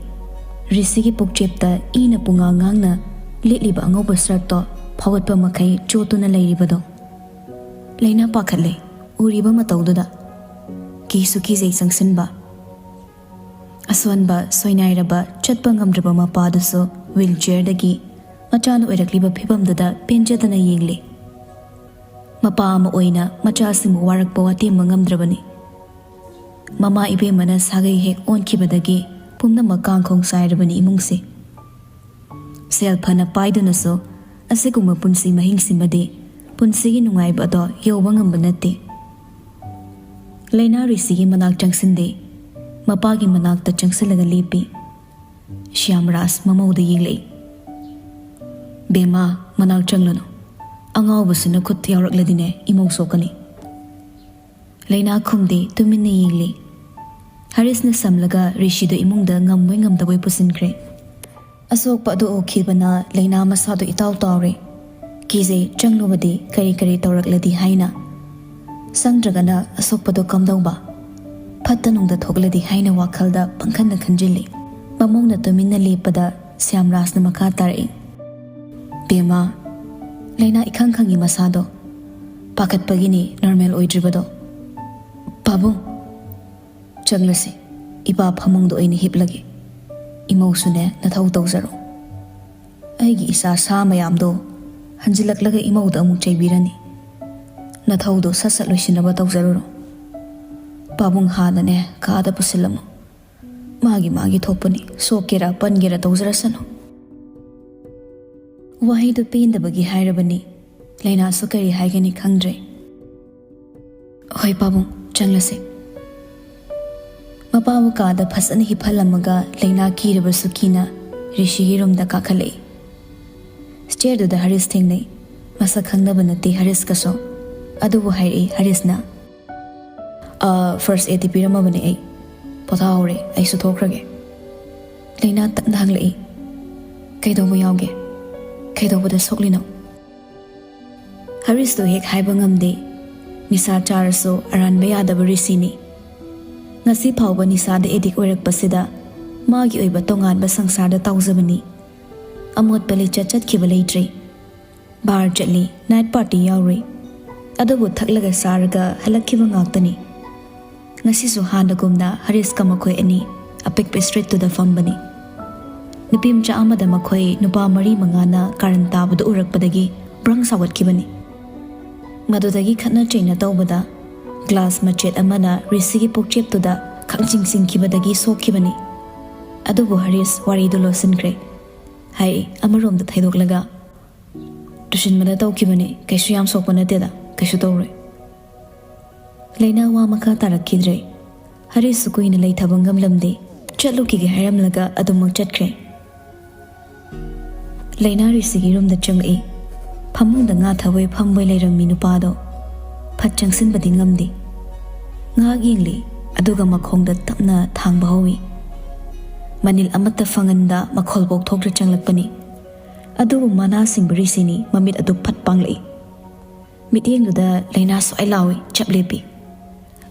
ꯔꯤꯁꯤꯒꯤ ꯄꯨꯛꯆꯦꯞꯇ ꯏꯅ ꯄꯨꯡꯉꯥꯡ ꯉꯥꯡꯅ ꯂꯤꯠꯂꯤꯕ ꯑꯉꯧꯕ ꯁꯔꯠꯇꯣ ꯐꯥꯎꯒꯠꯄ ꯃꯈꯩ ꯆꯣꯠꯇꯨꯅ ꯂꯩꯔꯤꯕꯗꯣ꯫ ꯂꯩꯅꯥ ꯄꯥꯈꯠꯂꯦ ꯎꯔꯤꯕ ꯃꯇꯧꯗꯨꯗ꯫ ꯀꯤꯁꯨ ꯀꯤꯖꯩ ꯆꯪꯁꯤꯟꯕ꯫ ꯑꯁꯣꯟꯕ ꯁꯣꯏꯅꯥꯏꯔꯕ ꯆꯠꯄ ꯉꯝꯗ꯭ꯔꯕ ꯃꯄꯥꯗꯨꯁꯨ ꯋꯤꯜ ꯆꯤꯌꯔꯗꯒꯤ ꯃꯆꯥꯅ ꯑꯣꯏꯔꯛꯂꯤꯕ ꯐꯤꯕꯝꯗꯨꯗ ꯄꯦꯟꯖꯗꯅ ꯌꯦꯡꯂꯤ꯫ ꯃꯄꯥ ꯑꯃ ꯑꯣꯏꯅ ꯃꯆꯥꯁꯤꯡꯕꯨ ꯋꯥꯔꯛꯄ ꯋꯥꯇꯦꯝꯕ ꯉꯝꯗ꯭ꯔꯕꯅꯤ꯫ ꯃꯃꯥ ꯏꯕꯦꯝꯃꯅ ꯁꯥꯒꯩ ꯍꯦꯛ ꯑꯣꯟꯈꯤꯕꯗꯒꯤ ꯄꯨꯝꯅꯃꯛ ꯀꯥꯡꯈꯣꯡ ꯆꯥꯏꯔꯕꯅꯤ ꯏꯃꯨꯡꯁꯦ꯫ ꯁꯦꯜ ꯐꯅ ꯄꯥꯏꯗꯨꯅꯁꯨ ꯑꯁꯤꯒꯨꯝꯕ ꯄꯨꯟꯁꯤ ꯃꯍꯤꯡꯁꯤꯃꯗꯤ ꯄꯨꯟꯁꯤꯒꯤ ꯅꯨꯡꯉꯥꯏꯕ ꯑꯗꯣ ꯌꯧꯕ ꯉꯝꯕ ꯅꯠꯇꯦ꯫ ꯂꯩꯅꯥ ꯔꯤꯁꯤꯒꯤ ꯃꯅꯥꯛ ꯆꯪꯁꯤꯟꯗꯦ꯫ ꯃꯄꯥꯒꯤ ꯃꯅꯥꯛꯇ ꯆꯪꯁꯤꯜꯂꯒ ꯂꯦꯞꯄꯤ꯫ ꯁ꯭ꯌꯥꯝꯔꯥꯖ ꯃꯃꯧꯗ ꯌꯦꯡꯂꯛꯏ꯫ "ꯕꯦꯝꯃ, ꯃꯅꯥꯛ ꯆꯪꯂꯨꯅꯨ꯫ ꯑꯉꯥꯎꯕꯁꯤꯅ ꯈꯨꯠ ꯌꯥꯎꯔꯛꯂꯗꯤꯅꯦ ꯏꯃꯧ ꯁꯣꯛꯀꯅꯤ꯫" ꯂꯩꯅꯥ ꯈꯨꯝꯗꯦ, ꯇꯨꯃꯤꯟꯅ ꯌꯦꯡꯂꯤ꯫ ꯍꯔꯤꯁꯅ ꯁꯝꯂꯒ ꯔꯤꯁꯤꯗꯨ ꯏꯃꯨꯡꯗ ꯉꯝꯕꯣꯏ ꯉꯝꯗꯕꯣꯏ ꯄꯨꯁꯤꯟꯈ꯭ꯔꯦ꯫ ꯑꯁꯣꯛꯄ ꯑꯗꯨ ꯎꯈꯤꯕꯅ ꯂꯩꯅꯥ ꯃꯁꯥꯗꯨ ꯏꯇꯥꯎ ꯇꯥꯎꯔꯦ꯫ ꯀꯤꯖꯩ, ꯆꯪꯂꯨꯕꯗꯤ ꯀꯔꯤ ꯀꯔꯤ ꯇꯧꯔꯛꯂꯗꯤ ꯍꯥꯏꯅ꯫ ꯆꯪꯗ꯭ꯔꯒꯅ ꯑꯁꯣꯛꯄꯗꯨ ꯀꯝꯗꯧꯕ? ꯐꯠꯇ ꯅꯨꯡꯗ ꯊꯣꯛꯂꯗꯤ ꯍꯥꯏꯅ ꯋꯥꯈꯜꯗ ꯄꯪꯈꯟꯗ ꯈꯟꯖꯤꯜꯂꯤ꯫ ꯃꯃꯧꯅ ꯇꯨꯃꯤꯟꯅ ꯂꯦꯞꯄꯗ ꯁ꯭ꯌꯥꯝꯔꯥꯖꯅ ꯃꯈꯥ ꯇꯥꯔꯛꯏ꯫ "ꯕꯦꯝꯃ, ꯂꯩꯅꯥ ꯏꯈꯪ ꯈꯪꯉꯤ ꯃꯁꯥꯗꯣ꯫ ꯄꯥꯈꯠꯄꯒꯤꯅꯤ ꯅꯣꯔꯃꯦꯜ ꯑꯣꯏꯗ꯭ꯔꯤꯕꯗꯣ꯫ ꯄꯥꯕꯨꯡ, ꯆꯪꯂꯁꯤ꯫ ꯏꯄꯥ ꯐꯃꯨꯡꯗ ꯑꯣꯏꯅ ꯍꯤꯞꯂꯒꯦ꯫ ꯏꯃꯧꯁꯨꯅꯦ ꯅꯊꯧ ꯇꯧꯖꯔꯣ꯫ ꯑꯩꯒꯤ ꯏꯆꯥ ꯁꯥ ꯃꯌꯥꯝꯗꯣ ꯍꯟꯖꯤꯜꯂꯛꯂꯒ ꯏꯃꯧꯗ ꯑꯃꯨꯛ ꯆꯩꯕꯤꯔꯅꯤ꯫ ꯅꯊꯧꯗꯣ ꯁꯠ ꯁꯠ ꯂꯣꯏꯁꯤꯟꯅꯕ ꯇꯧꯖꯔꯨꯔꯣ꯫ ꯄꯥꯕꯨꯡ ꯍꯥꯟꯅꯅꯦ ꯀꯥꯗ ꯄꯨꯁꯤꯜꯂꯝꯃꯣ꯫ ꯃꯥꯒꯤ ꯃꯥꯒꯤ ꯊꯣꯛꯄꯅꯤ, ꯁꯣꯛꯀꯦꯔꯥ ꯄꯟꯒꯦꯔꯥ ꯇꯧꯖꯔꯁꯅꯨ꯫" ꯋꯥꯍꯩꯗꯨ ꯄꯦꯟꯗꯕꯒꯤ ꯍꯥꯏꯔꯕꯅꯤ꯫ ꯂꯩꯅꯥꯁꯨ ꯀꯔꯤ ꯍꯥꯏꯒꯅꯤ ꯈꯪꯗ꯭ꯔꯦ꯫ "ꯍꯣꯏ ꯄꯥꯕꯨꯡ, ꯆꯪꯂꯁꯦ꯫" ꯃꯄꯥꯕꯨ ꯀꯥꯗ ꯐꯖꯅ ꯍꯤꯞꯍꯜꯂꯝꯃꯒ ꯂꯩꯅꯥ ꯀꯤꯔꯕꯁꯨ ꯀꯤꯅ ꯔꯤꯁꯤꯒꯤ ꯔꯨꯝꯗ ꯀꯥꯈꯠꯂꯛꯏ꯫ ꯆꯦꯌꯔꯗꯨꯗ ꯍꯔꯤꯁ ꯊꯦꯡꯅꯩ꯫ ꯃꯁꯛ ꯈꯪꯅꯕ ꯅꯠꯇꯦ ꯍꯔꯤꯁꯀꯁꯨ꯫ ꯑꯗꯨꯕꯨ ꯍꯥꯏꯔꯛꯏ ꯍꯔꯤꯁꯅ, "ꯐꯥꯔꯁ ꯑꯦꯗꯇꯤ ꯄꯤꯔꯝꯃꯕꯅꯦ ꯑꯩ꯫ ꯄꯣꯊꯥꯍꯧꯔꯦ, ꯑꯩꯁꯨ ꯊꯣꯛꯈ꯭ꯔꯒꯦ꯫" ꯂꯩꯅꯥ ꯇꯞꯅ ꯍꯪꯂꯛꯏ, "ꯀꯩꯗꯧꯕ ꯌꯥꯎꯒꯦ? ꯀꯩꯗꯧꯕꯗ ꯁꯣꯛꯂꯤꯅꯣ?" ꯍꯔꯤꯁꯇꯨ ꯍꯦꯛ ꯍꯥꯏꯕ ꯉꯝꯗꯦ꯫ ꯅꯤꯁꯥ ꯆꯥꯔꯁꯨ ꯑꯔꯥꯟꯕ ꯌꯥꯗꯕ ꯔꯤꯁꯤꯅꯤ꯫ ꯉꯁꯤ ꯐꯥꯎꯕ ꯅꯤꯁꯥꯗ ꯑꯦꯗꯤꯛ ꯑꯣꯏꯔꯛꯄꯁꯤꯗ ꯃꯥꯒꯤ ꯑꯣꯏꯕ ꯇꯣꯉꯥꯟꯕ ꯁꯪꯁꯥꯔꯗ ꯇꯥꯎꯖꯕꯅꯤ꯫ ꯑꯃꯣꯠꯄ ꯂꯤꯆꯠ ꯆꯠꯈꯤꯕ ꯂꯩꯇ꯭ꯔꯤ꯫ ꯕꯥꯔ ꯆꯠꯂꯤ, ꯅꯥꯏꯠ ꯄꯥꯔꯇꯤ ꯌꯥꯎꯔꯨꯏ꯫ ꯑꯗꯨꯕꯨ ꯊꯛꯂꯒ ꯆꯥꯔꯒ ꯍꯜꯂꯛꯈꯤꯕ ꯉꯥꯛꯇꯅꯤ꯫ ꯉꯁꯤꯁꯨ ꯍꯥꯟꯅꯒꯨꯝꯅ ꯍꯔꯤꯁꯀ ꯃꯈꯣꯏ ꯑꯅꯤ ꯑꯄꯤꯛꯄ ꯁ꯭ꯇ꯭ꯔꯤꯠꯇꯨꯗ ꯐꯝꯕꯅꯤ꯫ ꯅꯨꯄꯤ ꯃꯆꯥ ꯑꯃꯗ ꯃꯈꯣꯏ ꯅꯨꯄꯥ ꯃꯔꯤ ꯃꯉꯥꯅ ꯀꯥꯔꯟ ꯇꯥꯕꯗꯨ ꯎꯔꯛꯄꯗꯒꯤ ꯕ꯭ꯔꯪ ꯁꯥꯎꯒꯠꯈꯤꯕꯅꯤ꯫ ꯃꯗꯨꯗꯒꯤ ꯈꯠꯅ ꯆꯩꯅ ꯇꯧꯕꯗ ꯒ꯭ꯂꯥꯁ ꯃꯆꯦꯠ ꯑꯃꯅ ꯔꯤꯁꯤꯒꯤ ꯄꯨꯛꯆꯦꯞꯇꯨꯗ ꯈꯪꯆꯤꯡ ꯆꯤꯡꯈꯤꯕꯗꯒꯤ ꯁꯣꯛꯈꯤꯕꯅꯤ꯫ ꯑꯗꯨꯕꯨ ꯍꯔꯤꯁ ꯋꯥꯔꯤꯗꯨ ꯂꯣꯠꯁꯤꯟꯈ꯭ꯔꯦ꯫ ꯍꯥꯏ, ꯑꯃꯔꯣꯝꯗ ꯊꯩꯗꯣꯛꯂꯒ, "ꯇꯨꯁꯤꯟꯕꯗ ꯇꯧꯈꯤꯕꯅꯤ, ꯀꯩꯁꯨ ꯌꯥꯝ ꯁꯣꯛꯄ ꯅꯠꯇꯦꯗ, ꯀꯩꯁꯨ ꯇꯧꯔꯣꯏ꯫" ꯂꯩꯅꯥ ꯋꯥ ꯃꯈꯥ ꯇꯥꯔꯛꯈꯤꯗ꯭ꯔꯦ꯫ ꯍꯔꯤꯁꯁꯨ ꯀꯨꯏꯅ ꯂꯩꯊꯕ ꯉꯝꯂꯝꯗꯦ꯫ ꯆꯠꯂꯨꯈꯤꯒꯦ ꯍꯥꯏꯔꯝꯂꯒ ꯑꯗꯨꯃꯛ ꯆꯠꯈ꯭ꯔꯦ꯫ ꯂꯩꯅꯥ ꯔꯤꯁꯤꯒꯤ ꯔꯨꯝꯗ ꯆꯪꯂꯛꯏ꯫ ꯐꯃꯨꯡꯗ ꯉꯥ ꯊꯕꯣꯏ ꯐꯝꯕꯣꯏ ꯂꯩꯔꯝꯃꯤ ꯅꯨꯄꯥꯗꯣ꯫ ꯐꯠ ꯆꯪꯁꯤꯟꯕꯗꯤ ꯉꯝꯗꯦ꯫ ꯉꯥꯏꯍꯥꯛ ꯌꯦꯡꯂꯤ, ꯑꯗꯨꯒ ꯃꯈꯣꯡꯗ ꯇꯞꯅ ꯊꯥꯡꯕ ꯍꯧꯏ꯫ ꯃꯅꯤꯜ ꯑꯃꯠꯇ ꯐꯪꯍꯟꯗ ꯃꯈꯣꯜꯐꯥꯎ ꯊꯣꯛꯇ꯭ꯔ ꯆꯪꯂꯛꯄꯅꯤ꯫ ꯑꯗꯨꯕꯨ ꯃꯅꯥ ꯁꯤꯡꯕ ꯔꯤꯁꯤꯅꯤ ꯃꯃꯤꯠ ꯑꯗꯨ ꯐꯠ ꯄꯥꯡꯂꯛꯏ꯫ ꯃꯤꯠꯌꯦꯡꯗꯨꯗ ꯂꯩꯅꯥ ꯁ꯭ꯋꯥꯏ ꯂꯥꯎꯏ, ꯆꯞ ꯂꯦꯞꯄꯤ꯫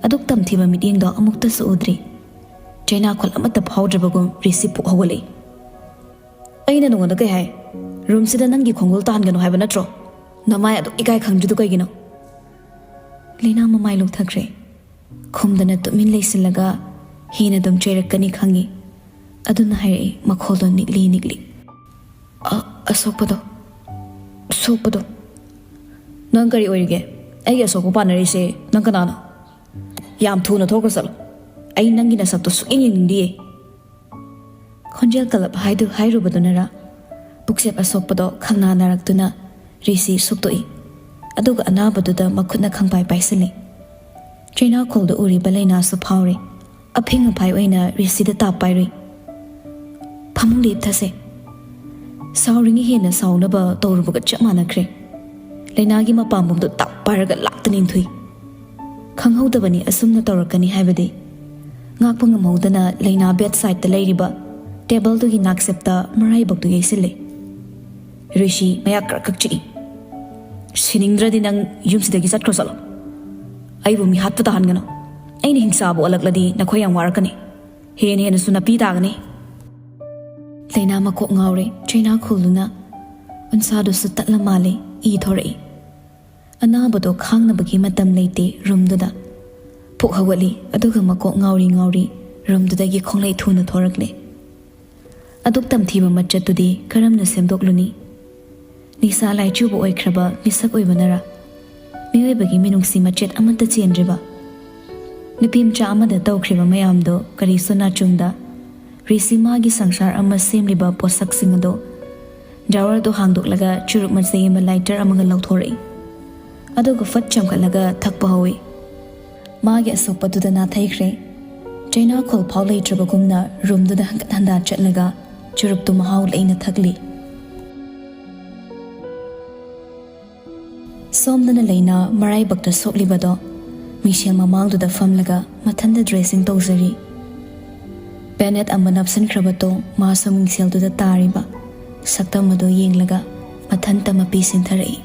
ꯑꯗꯨꯛ ꯇꯝꯊꯤꯕ ꯃꯤꯠꯌꯦꯡꯗꯣ ꯑꯃꯨꯛꯇꯁꯨ ꯎꯗ꯭ꯔꯤ꯫ ꯆꯩꯅꯥꯈꯣꯜ ꯑꯃꯠꯇ ꯐꯥꯎꯗ꯭ꯔꯕꯒꯨꯝ ꯔꯤꯁꯤ ꯄꯨꯛ ꯍꯧꯒꯠꯂꯛꯏ꯫ "ꯑꯩꯅ ꯅꯉꯣꯟꯗ ꯀꯩ ꯍꯥꯏ? ꯔꯨꯝꯁꯤꯗ ꯅꯪꯒꯤ ꯈꯣꯡꯒꯨꯜ ꯇꯥꯍꯟꯒꯅꯨ ꯍꯥꯏꯕ ꯅꯠꯇ꯭ꯔꯣ? ꯅꯃꯥꯏ ꯑꯗꯨꯛ ꯏꯀꯥꯏ ꯈꯪꯗ꯭ꯔꯤꯗꯨ ꯀꯩꯒꯤꯅꯣ?" ꯂꯩꯅꯥ ꯃꯃꯥꯏ ꯂꯨꯛꯊꯈ꯭ꯔꯦ꯫ ꯈꯨꯝꯗꯅ ꯇꯨꯃꯤꯟ ꯂꯩꯁꯤꯜꯂꯒ ꯍꯦꯟꯅ ꯑꯗꯨꯝ ꯆꯩꯔꯛꯀꯅꯤ ꯈꯪꯏ꯫ ꯑꯗꯨꯅ ꯍꯥꯏꯔꯛꯏ, ꯃꯈꯣꯜꯗꯣ ꯅꯤꯛꯂꯤ ꯅꯤꯛꯂꯤ꯫ "ꯑ-, ꯑꯁꯣꯛꯄꯗꯣ, ꯁꯣꯛꯄꯗꯣ꯫" "ꯅꯪ ꯀꯔꯤ ꯑꯣꯏꯔꯤꯒꯦ? ꯑꯩꯒꯤ ꯑꯁꯣꯛꯄ ꯄꯥꯟꯅꯔꯤꯁꯦ ꯅꯪ ꯀꯅꯥꯅꯣ? ꯌꯥꯝ ꯊꯨꯅ ꯊꯣꯛꯈ꯭ꯔ ꯆꯠꯂꯣ꯫ ꯑꯩ ꯅꯪꯒꯤ ꯅꯁꯛꯇꯣ ꯁꯨꯛꯌꯦꯡ ꯌꯦꯡꯅꯤꯡꯗꯤꯌꯦ꯫" ꯈꯣꯟꯖꯦꯜ ꯀꯜꯂꯞ ꯍꯥꯏꯗꯨ ꯍꯥꯏꯔꯨꯕꯗꯨꯅꯔ, ꯄꯨꯛꯆꯦꯞ ꯑꯁꯣꯛꯄꯗꯣ ꯈꯪꯅꯥ ꯅꯥꯔꯛꯇꯨꯅ ꯔꯤꯁꯤ ꯁꯨꯛꯇꯣꯛꯏ꯫ ꯑꯗꯨꯒ ꯑꯅꯥꯕꯗꯨꯗ ꯃꯈꯨꯠꯅ ꯈꯪꯄꯥꯏ ꯄꯥꯏꯁꯤꯜꯂꯤ꯫ ꯆꯩꯅꯥꯈꯣꯜꯗ ꯎꯔꯤꯕ ꯂꯩꯅꯥꯁꯨ ꯐꯥꯎꯔꯤ꯫ ꯑꯐꯤꯡ ꯑꯐꯥꯏ ꯑꯣꯏꯅ ꯔꯤꯁꯤꯗ ꯇꯥꯞ ꯄꯥꯏꯔꯨꯏ꯫ "ꯐꯃꯨꯡꯗ ꯍꯤꯞꯊꯁꯦ꯫" ꯁꯥꯎꯔꯤꯉꯩ ꯍꯦꯟꯅ ꯁꯥꯎꯅꯕ ꯇꯧꯔꯨꯕꯒ ꯆꯞ ꯃꯥꯟꯅꯈ꯭ꯔꯦ꯫ ꯂꯩꯅꯥꯒꯤ ꯃꯄꯥꯝꯕꯣꯝꯗꯣ ꯇꯞ ꯄꯥꯏꯔꯒ ꯂꯥꯛꯇꯅ ꯏꯟꯊꯨꯏ꯫ ꯈꯪꯍꯧꯗꯕꯅꯤ ꯑꯁꯨꯝꯅ ꯇꯧꯔꯛꯀꯅꯤ ꯍꯥꯏꯕꯗꯤ꯫ ꯉꯥꯛꯄ ꯉꯝꯍꯧꯗꯅ ꯂꯩꯅꯥ ꯕꯦꯗ ꯁꯥꯏꯗꯇ ꯂꯩꯔꯤꯕ ꯇꯦꯕꯜꯗꯨꯒꯤ ꯅꯥꯛꯆꯦꯞꯇ ꯃꯔꯥꯏꯕꯛꯇꯨ ꯌꯩꯁꯤꯜꯂꯦ꯫ ꯔꯤꯁꯤ ꯃꯌꯥ ꯀ꯭ꯔꯛ ꯀ꯭ꯔꯛ ꯆꯤꯛꯏ꯫ "ꯁꯤꯅꯤꯡꯗ꯭ꯔꯗꯤ ꯅꯪ ꯌꯨꯝꯁꯤꯗꯒꯤ ꯆꯠꯈ꯭ꯔꯣ ꯆꯠꯂꯣ꯫ ꯑꯩꯕꯨ ꯃꯤꯍꯥꯠꯄ ꯇꯥꯍꯟꯒꯅꯨ꯫ ꯑꯩꯅ ꯍꯤꯡꯆꯥꯕꯨ ꯑꯣꯜꯂꯛꯂꯗꯤ ꯅꯈꯣꯏ ꯌꯥꯝ ꯋꯥꯔꯛꯀꯅꯤ꯫ ꯍꯦꯟꯅ ꯍꯦꯟꯅꯁꯨ ꯅꯥꯄꯤ ꯇꯥꯒꯅꯤ꯫" ꯂꯩꯅꯥ ꯃꯀꯣꯛ ꯉꯥꯎꯔꯦ꯫ ꯆꯩꯅꯥ ꯈꯨꯜꯗꯨꯅ ꯎꯟꯁꯥꯗꯨꯁꯨ ꯇꯠꯂ ꯃꯥꯜꯂꯦ꯫ ꯏ ꯊꯣꯔꯛꯏ꯫ ꯑꯅꯥꯕꯗꯣ ꯈꯥꯡꯅꯕꯒꯤ ꯃꯇꯝ ꯂꯩꯇꯦ ꯔꯨꯝꯗꯨꯗ꯫ ꯐꯨꯛ ꯍꯧꯒꯠꯂꯤ, ꯑꯗꯨꯒ ꯃꯀꯣꯛ ꯉꯥꯎꯔꯤ ꯉꯥꯎꯔꯤ ꯔꯨꯝꯗꯨꯗꯒꯤ ꯈꯣꯡꯂꯩ ꯊꯨꯅ ꯊꯣꯔꯛꯂꯦ꯫ ꯑꯗꯨꯛ ꯇꯝꯊꯤꯕ ꯃꯆꯠꯇꯨꯗꯤ ꯀꯔꯝꯅ ꯁꯦꯝꯗꯣꯛꯂꯨꯅꯤ? ꯅꯤꯁꯥ ꯂꯥꯏꯆꯨꯕ ꯑꯣꯏꯈ꯭ꯔꯕ ꯃꯤꯁꯛ ꯑꯣꯏꯕꯅꯔ? ꯃꯤꯑꯣꯏꯕꯒꯤ ꯃꯤꯅꯨꯡꯁꯤ ꯃꯆꯦꯠ ꯑꯃꯠꯇ ꯆꯦꯟꯗ꯭ꯔꯤꯕ? ꯅꯨꯄꯤ ꯃꯆꯥ ꯑꯃꯗ ꯇꯧꯈ꯭ꯔꯤꯕ ꯃꯌꯥꯝꯗꯣ ꯀꯔꯤꯁꯨ ꯅꯥꯆꯨꯡꯗ ꯔꯤꯁꯤ ꯃꯥꯒꯤ ꯁꯪꯁꯥꯔ ꯑꯃ ꯁꯦꯝꯂꯤꯕ ꯄꯣꯠꯁꯛꯁꯤꯡ ꯑꯗꯣ ꯗ꯭ꯔꯥꯋꯔꯗꯣ ꯍꯥꯡꯗꯣꯛꯂꯒ ꯆꯨꯔꯨꯞ ꯃꯆꯩ ꯑꯃ ꯂꯥꯏꯇꯔ ꯑꯃꯒ ꯂꯧꯊꯣꯔꯛꯏ꯫ ꯑꯗꯨꯒ ꯐꯠ ꯆꯝꯈꯠꯂꯒ ꯊꯛꯄ ꯍꯧꯏ꯫ ꯃꯥꯒꯤ ꯑꯁꯣꯛꯄꯗꯨꯗ ꯅꯥꯊꯩꯈ꯭ꯔꯦ꯫ ꯆꯩꯅꯥ ꯈꯣꯜ ꯐꯥꯎ ꯂꯩꯇ꯭ꯔꯕꯒꯨꯝꯅ ꯔꯨꯝꯗꯨꯗ ꯍꯟꯒꯠ ꯍꯟꯗꯥ ꯆꯠꯂꯒ ꯆꯨꯔꯨꯞꯇꯨ ꯃꯍꯥꯎ ꯂꯩꯅ ꯊꯛꯂꯤ꯫ ꯁꯣꯝꯗꯅ ꯂꯩꯅꯥ ꯃꯔꯥꯏꯕꯛꯇ ꯁꯣꯛꯂꯤꯕꯗꯣ ꯃꯤꯡꯁꯦꯜ ꯃꯃꯥꯡꯗꯨꯗ ꯐꯝꯂꯒ ꯃꯊꯟꯇ ꯗ꯭ꯔꯦꯁꯤꯡ ꯇꯧꯖꯔꯤ꯫ ꯕꯦꯅꯦꯠ ꯑꯃ ꯅꯞꯁꯤꯟꯈ꯭ꯔꯕꯗꯣ ꯃꯥꯁꯨ ꯃꯤꯡꯁꯦꯜꯗꯨꯗ ꯇꯥꯔꯤꯕ ꯁꯛꯇꯝ ꯑꯗꯨ ꯌꯦꯡꯂꯒ ꯃꯊꯟꯇ ꯃꯄꯤ ꯁꯤꯟꯊꯔꯛꯏ꯫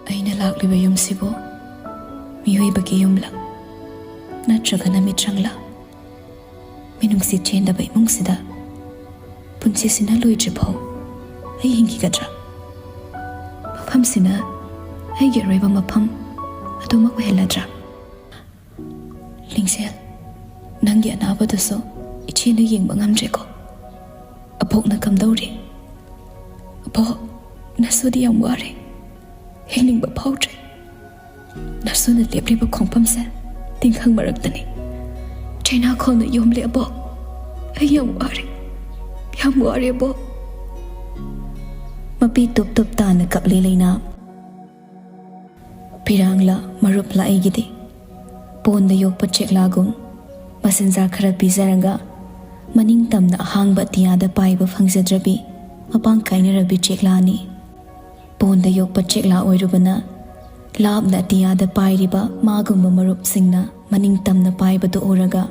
ꯑꯩꯅ ꯂꯥꯛꯂꯤꯕ ꯌꯨꯝꯁꯤꯕꯨ ꯃꯤꯑꯣꯏꯕꯒꯤ ꯌꯨꯝꯂ ꯅꯠꯇ꯭ꯔꯒꯅ ꯃꯤꯇ꯭ꯔꯪꯂ? ꯃꯤꯅꯨꯡꯁꯤ ꯆꯦꯟꯗꯕ ꯏꯃꯨꯡꯁꯤꯗ ꯄꯨꯟꯁꯤꯁꯤꯅ ꯂꯣꯏꯗ꯭ꯔꯤꯐꯥꯎ ꯑꯩ ꯍꯤꯡꯈꯤꯒꯗ꯭ꯔꯥ? ꯃꯐꯝꯁꯤꯅ ꯑꯩꯒꯤ ꯑꯔꯣꯏꯕ ꯃꯐꯝ ꯑꯗꯨꯃꯛ ꯑꯣꯏꯍꯜꯂꯗ꯭ꯔꯥ? ꯂꯤꯡꯖꯦꯜ, ꯅꯪꯒꯤ ꯑꯅꯥꯕꯗꯨꯁꯨ ꯏꯆꯦꯅ ꯌꯦꯡꯕ ꯉꯝꯗ꯭ꯔꯦꯀꯣ꯫ ꯑꯕꯣꯛꯅ ꯀꯝꯗꯧꯔꯤ? ꯑꯕꯣꯛ, ꯅꯁꯨꯗꯤ ꯌꯥꯝ ꯋꯥꯔꯦ, ꯍꯤꯡꯅꯤꯡꯕ ꯐꯥꯎꯗ꯭ꯔꯦ꯫ ꯅꯁꯨꯅ ꯂꯦꯞꯂꯤꯕ ꯈꯣꯡꯐꯝꯁꯦ ꯇꯤꯡꯈꯪ ꯃꯔꯛꯇꯅꯤ꯫ ꯆꯩꯅꯥꯈꯣꯜꯅ ꯌꯣꯝꯂꯦ ꯑꯕꯣꯛ꯫ ꯑꯩ ꯌꯥꯝ ꯋꯥꯔꯦ, ꯌꯥꯝ ꯋꯥꯔꯦ ꯑꯕꯣꯛ꯫ ꯃꯄꯤ ꯇꯨꯞ ꯇꯨꯞ ꯇꯥꯅ ꯀꯞꯂꯤ ꯂꯩꯅꯥ꯫ ꯄꯤꯔꯥꯡꯂ ꯃꯔꯨꯞꯂ ꯑꯩꯒꯤꯗꯤ꯫ ꯄꯣꯟꯗ ꯌꯣꯛꯄ ꯆꯦꯛꯂꯥꯒꯨꯝ ꯃꯆꯤꯟꯖꯥꯛ ꯈꯔ ꯄꯤꯖꯔꯒ ꯃꯅꯤꯡ ꯇꯝꯅ ꯑꯍꯥꯡꯕ ꯑꯇꯤꯌꯥꯗ ꯄꯥꯏꯕ ꯐꯪꯖꯗ꯭ꯔꯕꯤ ꯃꯄꯥꯡ ꯀꯥꯏꯅꯔꯕꯤ ꯆꯦꯛꯂꯥꯅꯤ꯫ ꯄꯣꯟꯗ ꯌꯣꯛꯄ ꯆꯦꯛꯂꯥ ꯑꯣꯏꯔꯨꯕꯅ ꯂꯥꯞꯅ ꯑꯇꯤꯌꯥꯗ ꯄꯥꯏꯔꯤꯕ ꯃꯥꯒꯨꯝꯕ ꯃꯔꯨꯞꯁꯤꯡꯅ ꯃꯅꯤꯡ ꯇꯝꯅ ꯄꯥꯏꯕꯗꯨ ꯎꯔꯒ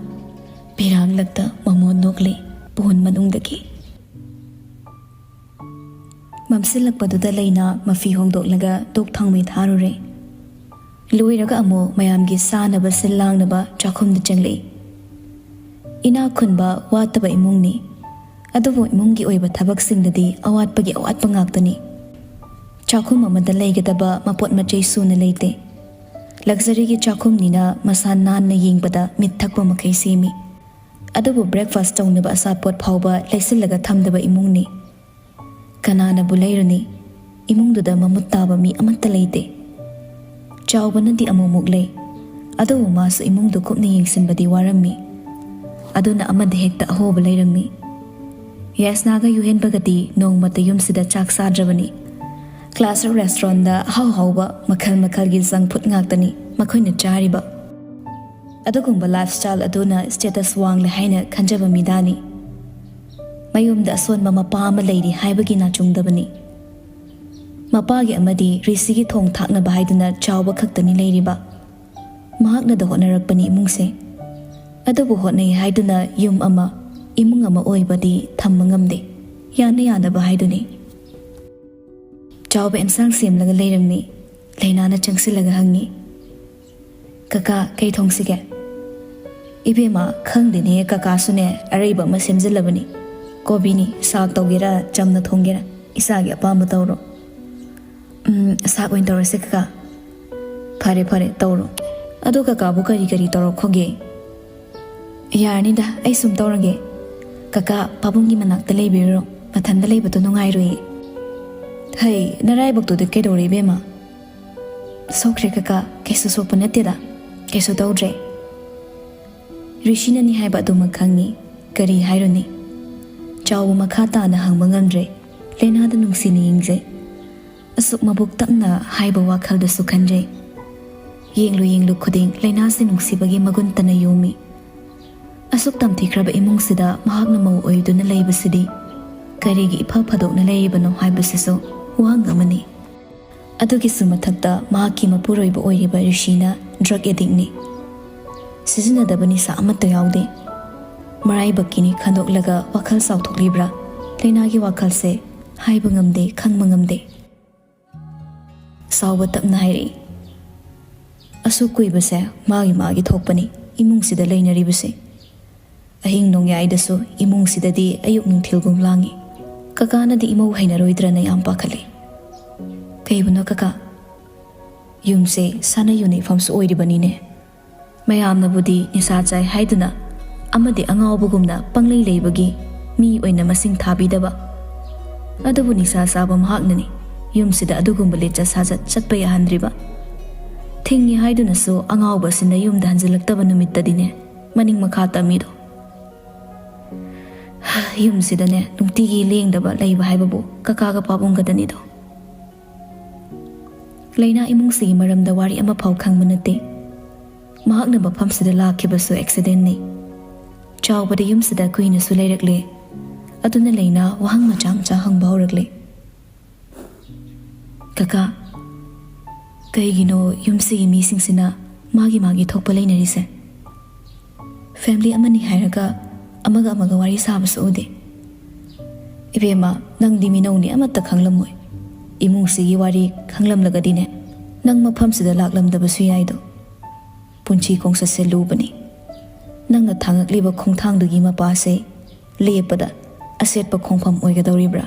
ꯄꯤꯔꯥꯡꯂꯛꯇ ꯃꯃꯣꯟ ꯅꯣꯛꯂꯤ ꯄꯣꯟ ꯃꯅꯨꯡꯗꯒꯤ꯫ ꯃꯝꯁꯤꯜꯂꯛꯄꯗꯨꯗ ꯂꯩꯅꯥ ꯃꯐꯤ ꯍꯣꯡꯗꯣꯛꯂꯒ ꯇꯣꯛ ꯊꯥꯡꯃꯩ ꯊꯥꯔꯨꯔꯦ꯫ ꯂꯣꯏꯔꯒ ꯑꯃꯨꯛ ꯃꯌꯥꯝꯒꯤ ꯁꯥꯟꯅꯕ ꯁꯤꯜ ꯂꯥꯡꯅꯕ ꯆꯥꯛꯈꯨꯝꯗ ꯆꯪꯂꯛꯏ꯫ ꯏꯅꯥꯛ ꯈꯨꯟꯕ ꯋꯥꯠꯇꯕ ꯏꯃꯨꯡꯅꯤ꯫ ꯑꯗꯨꯕꯨ ꯏꯃꯨꯡꯒꯤ ꯑꯣꯏꯕ ꯊꯕꯛꯁꯤꯡꯗꯗꯤ ꯑꯋꯥꯠꯄꯒꯤ ꯑꯋꯥꯠꯄ ꯉꯥꯛꯇꯅꯤ꯫ ꯆꯥꯛꯈꯨꯝ ꯑꯃꯗ ꯂꯩꯒꯗꯕ ꯃꯄꯣꯠ ꯃꯆꯩ ꯁꯨꯅ ꯂꯩꯇꯦ꯫ ꯂꯛꯖꯔꯤꯒꯤ ꯆꯥꯛꯈꯨꯝꯅꯤꯅ ꯃꯁꯥ ꯅꯥꯟꯅ ꯌꯦꯡꯕꯗ ꯃꯤꯠ ꯊꯛꯄ ꯃꯈꯩ ꯁꯦꯝꯃꯤ꯫ ꯑꯗꯨꯕꯨ ꯕ꯭ꯔꯦꯛꯐꯥꯁ ꯇꯧꯅꯕ ꯑꯆꯥꯄꯣꯠ ꯐꯥꯎꯕ ꯂꯩꯁꯤꯜꯂꯒ ꯊꯝꯗꯕ ꯏꯃꯨꯡꯅꯤ꯫ ꯀꯅꯥꯅꯕꯨ ꯂꯩꯔꯨꯅꯤ? ꯏꯃꯨꯡꯗꯨꯗ ꯃꯃꯨꯠ ꯇꯥꯕ ꯃꯤ ꯑꯃꯠꯇ ꯂꯩꯇꯦ꯫ ꯆꯥꯎꯕꯅꯗꯤ ꯑꯃꯨꯛꯃꯨꯛ ꯂꯩ, ꯑꯗꯨꯕꯨ ꯃꯥꯁꯨ ꯏꯃꯨꯡꯗꯨ ꯀꯨꯞꯅ ꯌꯦꯡꯁꯤꯟꯕꯗꯤ ꯋꯥꯔꯝꯃꯤ꯫ ꯑꯗꯨꯅ ꯑꯃꯗ ꯍꯦꯛꯇ ꯑꯍꯣꯕ ꯂꯩꯔꯝꯃꯤ꯫ ꯌꯥꯏꯁꯅꯥꯒ ꯌꯨꯍꯦꯟꯕꯒꯗꯤ ꯅꯣꯡꯃꯇ ꯌꯨꯝꯁꯤꯗ ꯆꯥꯛ ꯆꯥꯗ꯭ꯔꯕꯅꯤ꯫ ꯀ꯭ꯂꯥꯁꯤꯛ ꯔꯦꯁꯇꯨꯔꯦꯟꯗ ꯑꯍꯥꯎ ꯍꯥꯎꯕ ꯃꯈꯜ ꯃꯈꯜꯒꯤ ꯖꯪꯛ ꯐꯨꯗ ꯉꯥꯛꯇꯅꯤ ꯃꯈꯣꯏꯅ ꯆꯥꯔꯤꯕ꯫ ꯑꯗꯨꯒꯨꯝꯕ ꯂꯥꯏꯐ ꯁ꯭ꯇꯥꯏꯜ ꯑꯗꯨꯅ ꯁ꯭ꯇꯦꯇꯁ ꯋꯥꯡꯂꯦ ꯍꯥꯏꯅ ꯈꯟꯖꯕ ꯃꯤꯗꯥꯅꯤ꯫ ꯃꯌꯨꯝꯗ ꯑꯁꯣꯟꯕ ꯃꯄꯥ ꯑꯃ ꯂꯩꯔꯤ ꯍꯥꯏꯕꯒꯤ ꯅꯥꯆꯨꯡꯗꯕꯅꯤ꯫ ꯃꯄꯥꯒꯤ ꯑꯃꯗꯤ ꯔꯤꯁꯤꯒꯤ ꯊꯣꯡ ꯊꯥꯛꯅꯕ ꯍꯥꯏꯗꯨꯅ ꯆꯥꯎꯕ ꯈꯛꯇꯅꯤ ꯂꯩꯔꯤꯕ꯫ ꯃꯍꯥꯛꯅꯗ ꯍꯣꯠꯅꯔꯛꯄꯅꯤ ꯏꯃꯨꯡꯁꯦ꯫ ꯑꯗꯨꯕꯨ ꯍꯣꯠꯅꯩ ꯍꯥꯏꯗꯨꯅ ꯌꯨꯝ ꯑꯃ, ꯏꯃꯨꯡ ꯑꯃ ꯑꯣꯏꯕꯗꯤ ꯊꯝꯕ ꯉꯝꯗꯦ꯫ ꯌꯥꯅ ꯌꯥꯅꯕ ꯍꯥꯏꯗꯨꯅꯤ꯫ ꯆꯥꯎꯕ ꯑꯦꯟꯁꯥꯡ ꯁꯦꯝꯂꯒ ꯂꯩꯔꯝꯃꯤ꯫ ꯂꯩꯅꯥꯅ ꯆꯪꯁꯤꯜꯂꯒ ꯍꯪꯉꯤ, "ꯀꯀꯥ, ꯀꯩ ꯊꯣꯡꯁꯤꯒꯦ?" "ꯏꯕꯦꯝꯃ, ꯈꯪꯗꯦꯅꯦ, ꯀꯀꯥꯁꯨꯅꯦ ꯑꯔꯩꯕ ꯑꯃ ꯁꯦꯝꯖꯤꯜꯂꯕꯅꯤ꯫ ꯀꯣꯕꯤꯅꯤ, ꯁꯥꯛ ꯇꯧꯒꯦꯔꯥ, ꯆꯝꯅ ꯊꯣꯡꯒꯦꯔꯥ, ꯏꯁꯥꯒꯤ ꯑꯄꯥꯝꯕ ꯇꯧꯔꯣ꯫" "ꯎꯝ, ꯁꯥꯛ ꯑꯣꯏꯅ ꯇꯧꯔꯁꯦ ꯀꯀꯥ꯫" "ꯐꯔꯦ, ꯐꯔꯦ, ꯇꯧꯔꯣ꯫ ꯑꯗꯣ ꯀꯀꯥꯕꯨ ꯀꯔꯤ ꯀꯔꯤ ꯇꯧꯔꯛꯈꯣꯒꯦ?" "ꯌꯥꯔꯅꯤꯗ, ꯑꯩ ꯁꯨꯝ ꯇꯧꯔꯒꯦ꯫ ꯀꯀꯥ, ꯄꯥꯕꯨꯡꯒꯤ ꯃꯅꯥꯛꯇ ꯂꯩꯕꯤꯔꯨꯔꯣ, ꯃꯊꯟꯗ ꯂꯩꯕꯗꯣ ꯅꯨꯡꯉꯥꯏꯔꯣꯏꯌꯦ꯫" "ꯍꯩ, ꯅꯔꯥꯏꯕꯛꯇꯨꯗꯤ ꯀꯩꯗꯧꯔꯦ ꯏꯕꯦꯝꯃ?" "ꯁꯣꯛꯈ꯭ꯔꯦ ꯀꯀꯥ, ꯀꯩꯁꯨ ꯁꯣꯛꯄ ꯅꯠꯇꯦꯗ, ꯀꯩꯁꯨ ꯇꯧꯗ꯭ꯔꯦ꯫" ꯔꯤꯁꯤꯅꯅꯤ ꯍꯥꯏꯕ ꯑꯗꯨꯃꯛ ꯈꯪꯉꯤ꯫ ꯀꯔꯤ ꯍꯥꯏꯔꯨꯅꯤ? ꯆꯥꯎꯕ ꯃꯈꯥ ꯇꯥꯅ ꯍꯪꯕ ꯉꯝꯗ꯭ꯔꯦ꯫ ꯂꯩꯅꯥꯗ ꯅꯨꯡꯁꯤꯅ ꯌꯦꯡꯖꯩ꯫ ꯑꯁꯨꯛ ꯃꯕꯨꯛ ꯇꯞꯅ ꯍꯥꯏꯕ ꯋꯥꯈꯜꯗꯁꯨ ꯈꯟꯖꯩ꯫ ꯌꯦꯡꯂꯨ ꯌꯦꯡꯂꯨ ꯈꯨꯗꯤꯡ ꯂꯩꯅꯥꯁꯤ ꯅꯨꯡꯁꯤꯕꯒꯤ ꯃꯒꯨꯟꯇꯅ ꯌꯣꯝꯃꯤ꯫ ꯑꯁꯨꯛ ꯇꯝꯊꯤꯈ꯭ꯔꯕ ꯏꯃꯨꯡꯁꯤꯗ ꯃꯍꯥꯛꯅ ꯃꯧ ꯑꯣꯏꯗꯨꯅ ꯂꯩꯕꯁꯤꯗꯤ ꯀꯔꯤꯒꯤ ꯏꯐ ꯐꯗꯣꯛꯅ ꯂꯩꯔꯤꯕꯅꯣ ꯍꯥꯏꯕꯁꯤꯁꯨ ꯋꯥꯍꯪ ꯑꯃꯅꯤ꯫ ꯑꯗꯨꯒꯤꯁꯨ ꯃꯊꯛꯇ ꯃꯍꯥꯛꯀꯤ ꯃꯄꯨꯔꯣꯏꯕ ꯑꯣꯏꯔꯤꯕ ꯔꯤꯁꯤꯅ ꯗ꯭ꯔꯒ ꯑꯦꯗꯤꯛꯅꯤ꯫ ꯁꯤꯖꯤꯟꯅꯗꯕ ꯅꯤꯁꯥ ꯑꯃꯠꯇ ꯌꯥꯎꯗꯦ꯫ ꯃꯔꯥꯏꯕꯛꯀꯤꯅꯤ ꯈꯟꯗꯣꯛꯂꯒ ꯋꯥꯈꯜ ꯆꯥꯎꯊꯣꯛꯂꯤꯕ꯭ꯔꯥ? ꯂꯩꯅꯥꯒꯤ ꯋꯥꯈꯜꯁꯦ ꯍꯥꯏꯕ ꯉꯝꯗꯦ, ꯈꯪꯕ ꯉꯝꯗꯦ꯫ ꯆꯥꯎꯕ ꯇꯞꯅ ꯍꯥꯏꯔꯛꯏ, "ꯑꯁꯨꯛ ꯀꯨꯏꯕꯁꯦ ꯃꯥꯒꯤ ꯃꯥꯒꯤ ꯊꯣꯛꯄꯅꯤ ꯏꯃꯨꯡꯁꯤꯗ ꯂꯩꯅꯔꯤꯕꯁꯦ꯫ ꯑꯍꯤꯡ ꯅꯣꯡꯌꯥꯏꯗꯁꯨ ꯏꯃꯨꯡꯁꯤꯗꯗꯤ ꯑꯌꯨꯛ ꯅꯨꯡꯊꯤꯜꯒꯨꯝ ꯂꯥꯡꯏ꯫ ꯀꯀꯥꯅꯗꯤ ꯏꯃꯧ ꯍꯩꯅꯔꯣꯏꯗ꯭ꯔꯅ ꯌꯥꯝ ꯄꯥꯈꯠꯂꯤ꯫ ꯀꯩꯕꯨꯅꯣ ꯀꯀꯥ? ꯌꯨꯝꯁꯦ ꯁꯥꯟꯅ ꯌꯨꯅꯤꯐꯝꯁꯨ ꯑꯣꯏꯔꯤꯕꯅꯤꯅꯦ꯫ ꯃꯌꯥꯝꯅꯕꯨꯗꯤ ꯅꯤꯁꯥ ꯆꯥꯏ ꯍꯥꯏꯗꯨꯅ ꯑꯃꯗꯤ ꯑꯉꯥꯎꯕꯒꯨꯝꯅ ꯄꯪꯂꯩ ꯂꯩꯕꯒꯤ ꯃꯤ ꯑꯣꯏꯅ ꯃꯁꯤꯡ ꯊꯥꯕꯤꯗꯕ꯫ ꯑꯗꯨꯕꯨ ꯅꯤꯁꯥ ꯆꯥꯕ ꯃꯍꯥꯛꯅꯅꯤ ꯌꯨꯝꯁꯤꯗ ꯑꯗꯨꯒꯨꯝꯕ ꯂꯤꯆꯠ ꯁꯥꯖꯠ ꯆꯠꯄ ꯌꯥꯍꯟꯗ꯭ꯔꯤꯕ꯫ ꯊꯤꯡꯉꯤ ꯍꯥꯏꯗꯨꯅꯁꯨ ꯑꯉꯥꯎꯕꯁꯤꯅ ꯌꯨꯝꯗ ꯍꯟꯖꯤꯜꯂꯛꯇꯕ ꯅꯨꯃꯤꯠꯇꯗꯤꯅꯦ ꯃꯅꯤꯡ ꯃꯈꯥ ꯇꯝꯃꯤꯗꯣ꯫ ꯌꯨꯝꯁꯤꯗꯅꯦ ꯅꯨꯡꯇꯤꯒꯤ ꯂꯦꯡꯗꯕ ꯂꯩꯕ ꯍꯥꯏꯕꯕꯨ ꯀꯀꯥꯒ ꯄꯥꯕꯨꯡꯒꯗꯅꯤꯗꯣ꯫ ꯂꯩꯅꯥ ꯏꯃꯨꯡꯁꯤꯒꯤ ꯃꯔꯝꯗ ꯋꯥꯔꯤ ꯑꯃꯐꯥꯎ ꯈꯪꯕ ꯅꯠꯇꯦ꯫ ꯃꯍꯥꯛꯅ ꯃꯐꯝꯁꯤꯗ ꯂꯥꯛꯈꯤꯕꯁꯨ ꯑꯦꯛꯁꯤꯗꯦꯟꯅꯤ꯫ ꯆꯥꯎꯕꯗ ꯌꯨꯝꯁꯤꯗ ꯀꯨꯏꯅꯁꯨ ꯂꯩꯔꯛꯂꯦ꯫ ꯑꯗꯨꯅ ꯂꯩꯅꯥ ꯋꯥꯍꯪ ꯃꯆꯥ ꯃꯆꯥ ꯍꯪꯕ ꯍꯧꯔꯛꯂꯦ꯫ "ꯀꯀꯥ, ꯀꯩꯒꯤꯅꯣ ꯌꯨꯝꯁꯤꯒꯤ ꯃꯤꯁꯤꯡꯁꯤꯅ ꯃꯥꯒꯤ ꯃꯥꯒꯤ ꯊꯣꯛꯄ ꯂꯩꯅꯔꯤꯁꯦ? ꯐꯦꯃꯤꯂꯤ ꯑꯃꯅꯤ ꯍꯥꯏꯔꯒ ꯑꯃꯒ ꯑꯃꯒ ꯋꯥꯔꯤ ꯁꯥꯕꯁꯨ ꯎꯗꯦ꯫ ꯏꯕꯦꯝꯃ, ꯅꯪꯗꯤ ꯃꯤꯅꯧꯅꯤ, ꯑꯃꯠꯇ ꯈꯪꯂꯝꯃꯣꯏ꯫ ꯏꯃꯨꯡꯁꯤꯒꯤ ꯋꯥꯔꯤ ꯈꯪꯂꯝꯂꯒꯗꯤꯅꯦ, ꯅꯪ ꯃꯐꯝꯁꯤꯗ ꯂꯥꯛꯂꯝꯗꯕꯁꯨ ꯌꯥꯏꯗꯣ꯫ ꯄꯨꯟꯁꯤ ꯈꯣꯡꯆꯠꯁꯦ ꯂꯨꯕꯅꯤ꯫ ꯅꯪꯅ ꯊꯥꯡꯉꯛꯂꯤꯕ ꯈꯣꯡꯊꯥꯡꯗꯨꯒꯤ ꯃꯄꯥꯁꯦ ꯂꯦꯞꯄꯗ ꯑꯁꯦꯠꯄ ꯈꯣꯡꯐꯝ ꯑꯣꯏꯒꯗꯧꯔꯤꯕ꯭ꯔꯥ?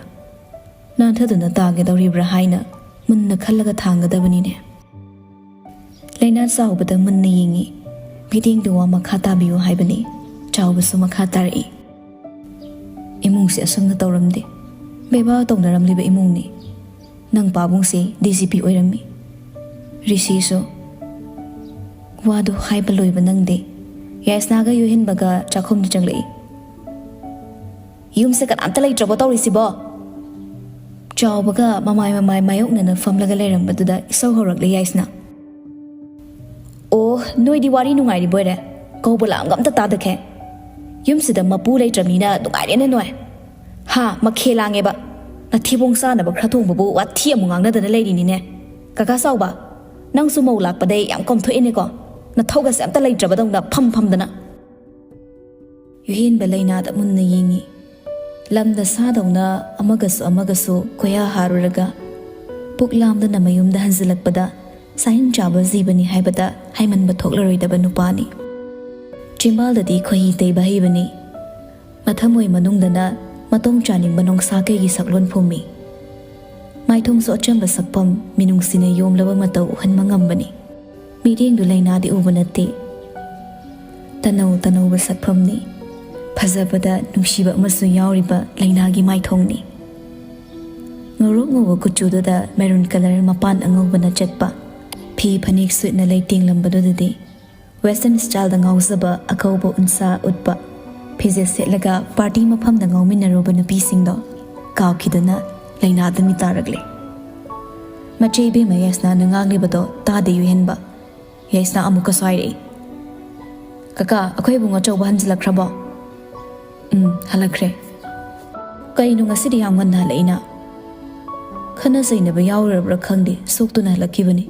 ꯅꯥꯟꯊꯗꯨꯅ ꯇꯥꯒꯗꯧꯔꯤꯕ꯭ꯔꯥ ꯍꯥꯏꯅ ꯃꯨꯟꯅ ꯈꯜꯂꯒ ꯊꯥꯡꯒꯗꯕꯅꯤꯅꯦ꯫" ꯂꯩꯅꯥ ꯆꯥꯎꯕꯗ ꯃꯨꯟꯅ ꯌꯦꯡꯉꯤ꯫ ꯃꯤꯠꯌꯦꯡꯗꯨ ꯋꯥ ꯃꯈꯥ ꯇꯥꯕꯤꯌꯨ ꯍꯥꯏꯕꯅꯤ꯫ ꯆꯥꯎꯕꯁꯨ ꯃꯈꯥ ꯇꯥꯔꯛꯏ꯫ "ꯏꯃꯨꯡꯁꯦ ꯑꯁꯨꯝꯅ ꯇꯧꯔꯝꯗꯦ꯫ ꯕꯦꯕꯥ ꯇꯧꯅꯔꯝꯂꯤꯕ ꯏꯃꯨꯡꯅꯤ꯫ ꯅꯪ ꯄꯥꯕꯨꯡꯁꯦ ꯗꯤ ꯖꯤ ꯄꯤ ꯑꯣꯏꯔꯝꯃꯤ꯫ ꯔꯤꯁꯤꯁꯨ꯫" ꯋꯥꯗꯨ ꯍꯥꯏꯕ ꯂꯣꯏꯕ ꯅꯪꯗꯦ꯫ ꯌꯥꯏꯁꯅꯥꯒ ꯌꯨꯍꯦꯟꯕꯒ ꯆꯥꯛꯈꯨꯝꯗ ꯆꯪꯂꯛꯏ꯫ "ꯌꯨꯝꯁꯦ ꯀꯅꯥꯝꯇ ꯂꯩꯇ꯭ꯔꯕꯣ ꯇꯧꯔꯤꯁꯤꯕꯣ?" ꯆꯥꯎꯕꯒ ꯃꯃꯥꯏ ꯃꯃꯥꯏ ꯃꯥꯌꯣꯛꯅꯅ ꯐꯝꯂꯒ ꯂꯩꯔꯝꯕꯗꯨꯗ ꯏꯁꯧ ꯍꯧꯔꯛꯂꯦ ꯌꯥꯏꯁꯅꯥ꯫ "ꯑꯣ, ꯅꯣꯏꯗꯤ ꯋꯥꯔꯤ ꯅꯨꯡꯉꯥꯏꯔꯤꯕꯣꯏꯔꯦ? ꯀꯧꯕ ꯂꯥꯝꯒ ꯑꯝꯇ ꯇꯥꯗꯈꯦ꯫ ꯌꯨꯝꯁꯤꯗ ꯃꯄꯨ ꯂꯩꯇ꯭ꯔꯕꯅꯤꯅ ꯅꯨꯡꯉꯥꯏꯔꯦꯅꯦ ꯅꯣꯏ꯫ ꯍꯥ, ꯃꯈꯦ ꯂꯥꯡꯉꯦꯕ꯫ ꯅꯊꯤꯕꯣꯡ ꯆꯥꯅꯕ ꯈꯔ ꯊꯣꯡꯕꯕꯨ ꯋꯥꯊꯤ ꯑꯃꯨꯛ ꯉꯥꯡꯅꯗꯅ ꯂꯩꯔꯤꯅꯤꯅꯦ꯫ ꯀꯀꯥ ꯆꯥꯎꯕ, ꯅꯪꯁꯨ ꯃꯧ ꯂꯥꯛꯄꯗꯩ ꯌꯥꯝ ꯀꯣꯝꯊꯣꯛꯑꯦꯅꯦꯀꯣ꯫ ꯅꯊꯧꯒꯁꯦ ꯑꯝꯇ ꯂꯩꯇ꯭ꯔꯕꯗꯧꯅ ꯐꯝ ꯐꯝꯗꯅ꯫ ꯌꯨꯍꯦꯟꯕ ꯂꯩꯅꯥꯗ ꯃꯨꯟꯅ ꯌꯦꯡꯉꯤ꯫ ꯂꯝꯗ ꯁꯥꯗꯧꯅ ꯑꯃꯒꯁꯨ ꯑꯃꯒꯁꯨ ꯀꯣꯌꯥ ꯍꯥꯔꯨꯔꯒ ꯄꯨꯛ ꯂꯥꯝꯗꯅ ꯃꯌꯨꯝꯗ ꯍꯟꯖꯤꯜꯂꯛꯄꯗ ꯁꯥꯍꯤꯟ ꯆꯥꯕ ꯖꯤꯕꯅꯤ ꯍꯥꯏꯕꯗ ꯍꯥꯏꯃꯟꯕ ꯊꯣꯛꯂꯔꯣꯏꯗꯕ ꯅꯨꯄꯥꯅꯤ꯫ ꯆꯤꯝꯕꯥꯜꯗꯗꯤ ꯈꯣꯏꯍꯤ ꯇꯩꯕ ꯍꯩꯕꯅꯤ꯫ ꯃꯊꯃꯣꯏ ꯃꯅꯨꯡꯗꯅ ꯃꯇꯣꯡ ꯆꯥꯅꯤꯡꯕ ꯅꯣꯡꯁꯥ ꯀꯩꯒꯤ ꯁꯛꯂꯣꯟ ꯐꯨꯝꯃꯤ꯫ ꯃꯥꯏꯊꯣꯡꯁꯨ ꯑꯆꯝꯕ ꯁꯛꯐꯝ, ꯃꯤꯅꯨꯡꯁꯤꯅ ꯌꯣꯝꯂꯕ ꯃꯇꯧ ꯎꯍꯟꯕ ꯉꯝꯕꯅꯤ꯫ ꯃꯤꯠꯌꯦꯡꯗꯨ ꯂꯩꯅꯥꯗꯤ ꯎꯕ ꯅꯠꯇꯦ꯫ ꯇꯅꯧ ꯇꯅꯧꯕ ꯁꯛꯐꯝꯅꯤ꯫ ꯐꯖꯕꯗ ꯅꯨꯡꯁꯤꯕ ꯑꯃꯁꯨ ꯌꯥꯎꯔꯤꯕ ꯂꯩꯅꯥꯒꯤ ꯃꯥꯏꯊꯣꯡꯅꯤ꯫ ꯉꯧꯔꯣꯛ ꯉꯧꯕ ꯀꯨꯆꯨꯗꯨꯗ maroon colour ꯃꯄꯥꯟ ꯑꯉꯧꯕꯅ ꯆꯠꯄ ꯐꯤ ꯐꯅꯦꯛ ꯁꯨꯠꯅ ꯂꯩꯇꯦꯡꯂꯝꯕꯗꯨꯗꯗꯤ western styleꯗ ꯉꯥꯎꯖꯕ ꯑꯀꯧꯕ ꯎꯟꯁꯥ ꯎꯠꯄ ꯐꯤꯖꯦꯠ ꯁꯦꯠꯂꯒ party ꯃꯐꯝꯗ ꯉꯥꯎꯃꯤꯟꯅꯔꯨꯕ ꯅꯨꯄꯤꯁꯤꯡꯗꯣ ꯀꯥꯎꯈꯤꯗꯨꯅ ꯂꯩꯅꯥꯗ ꯃꯤꯇꯥꯔꯛꯂꯦ꯫ ꯃꯆꯦ ꯏꯕꯦꯝꯃ ꯌꯥꯏꯁꯅꯥꯅ ꯉꯥꯡꯂꯤꯕꯗꯣ ꯇꯥꯗꯦ ꯌꯨꯍꯦꯟꯕ꯫ ꯌꯥꯏꯁꯅꯥ ꯑꯃꯨꯛꯀꯁꯨ ꯍꯥꯏꯔꯛꯏ, "ꯀꯀꯥ, ꯑꯩꯈꯣꯏ ꯏꯕꯨꯡ ꯑꯆꯧꯕ ꯍꯟꯖꯤꯜꯂꯛꯈ꯭ꯔꯕꯣ?" "ꯎꯝ, ꯍꯜꯂꯛꯈ꯭ꯔꯦ꯫ ꯀꯩꯅꯣ ꯉꯁꯤꯗꯤ ꯌꯥꯝ ꯉꯟꯅ ꯍꯜꯂꯛꯏꯅ? ꯈꯠꯅ ꯆꯩꯅꯕ ꯌꯥꯎꯔꯨꯔꯕ꯭ꯔꯥ ꯈꯪꯗꯦ, ꯁꯣꯛꯇꯨꯅ ꯍꯜꯂꯛꯈꯤꯕꯅꯤ꯫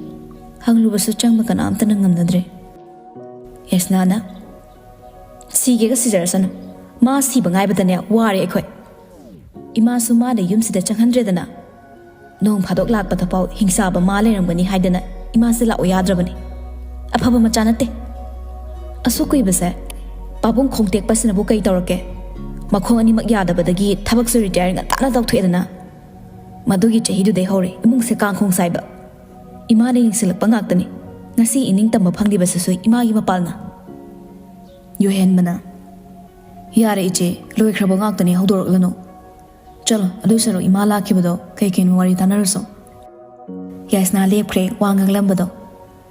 ꯍꯪꯂꯨꯕꯁꯨ ꯆꯪꯕ ꯀꯅꯥꯝꯇꯅ ꯉꯝꯅꯗ꯭ꯔꯦ꯫" ꯌꯥꯏꯁꯅꯥꯅ, "ꯁꯤꯒꯦꯒ ꯁꯤꯖꯔꯁꯅꯨ꯫ ꯃꯥ ꯁꯤꯕ ꯉꯥꯏꯕꯗꯅꯦ ꯋꯥꯔꯦ ꯑꯩꯈꯣꯏ꯫ ꯏꯃꯥꯁꯨ ꯃꯥꯅ ꯌꯨꯝꯁꯤꯗ ꯆꯪꯍꯟꯗ꯭ꯔꯦꯗꯅ꯫ ꯅꯣꯡ ꯐꯥꯗꯣꯛ ꯂꯥꯛꯄꯗꯐꯥꯎ ꯍꯤꯡꯆꯥꯕ ꯃꯥ ꯂꯩꯔꯝꯒꯅꯤ ꯍꯥꯏꯗꯅ ꯏꯃꯥꯁꯦ ꯂꯥꯛꯑꯣ ꯌꯥꯗ꯭ꯔꯕꯅꯤ꯫ ꯑꯐꯕ ꯃꯆꯥ ꯅꯠꯇꯦ꯫ ꯑꯁꯨꯛ ꯀꯨꯏꯕꯁꯦ ꯄꯥꯕꯨꯡ ꯈꯣꯡꯇꯦꯛꯄꯁꯤꯅꯕꯨ ꯀꯩ ꯇꯧꯔꯛꯀꯦ? ꯃꯈꯣꯡ ꯑꯅꯤꯃꯛ ꯌꯥꯗꯕꯗꯒꯤ ꯊꯕꯛꯁꯨ retire ꯉꯟꯇꯥꯅ ꯇꯧꯊꯣꯛꯑꯦꯗꯅ꯫ ꯃꯗꯨꯒꯤ ꯆꯍꯤꯗꯨꯗꯩ ꯍꯧꯔꯦ ꯏꯃꯨꯡꯁꯦ ꯀꯥꯡꯈꯣꯡ ꯆꯥꯏꯕ꯫ ꯏꯃꯥꯅ ꯌꯦꯡꯁꯤꯜꯂꯛꯄ ꯉꯥꯛꯇꯅꯤ꯫ ꯉꯁꯤ ꯏꯅꯤꯡꯇꯝꯕ ꯐꯪꯂꯤꯕꯁꯤꯁꯨ ꯏꯃꯥꯒꯤ ꯃꯄꯥꯜꯅ꯫" ꯌꯨꯍꯦꯟꯕꯅ, "ꯌꯥꯔꯦ ꯏꯆꯦ, ꯂꯣꯏꯈ꯭ꯔꯕ ꯉꯥꯛꯇꯅꯤ, ꯍꯧꯗꯣꯔꯛꯂꯅꯨ꯫ ꯆꯠꯂꯣ, ꯑꯗꯨꯏ ꯁꯔꯨꯛ ꯏꯃꯥ ꯂꯥꯛꯈꯤꯕꯗꯣ ꯀꯩ ꯀꯩꯅꯣ ꯋꯥꯔꯤ ꯇꯥꯟꯅꯔꯨꯁꯣ꯫" ꯌꯥꯏꯁꯅꯥ ꯂꯦꯞꯈ꯭ꯔꯦ ꯋꯥ ꯉꯥꯡꯂꯝꯕꯗꯣ꯫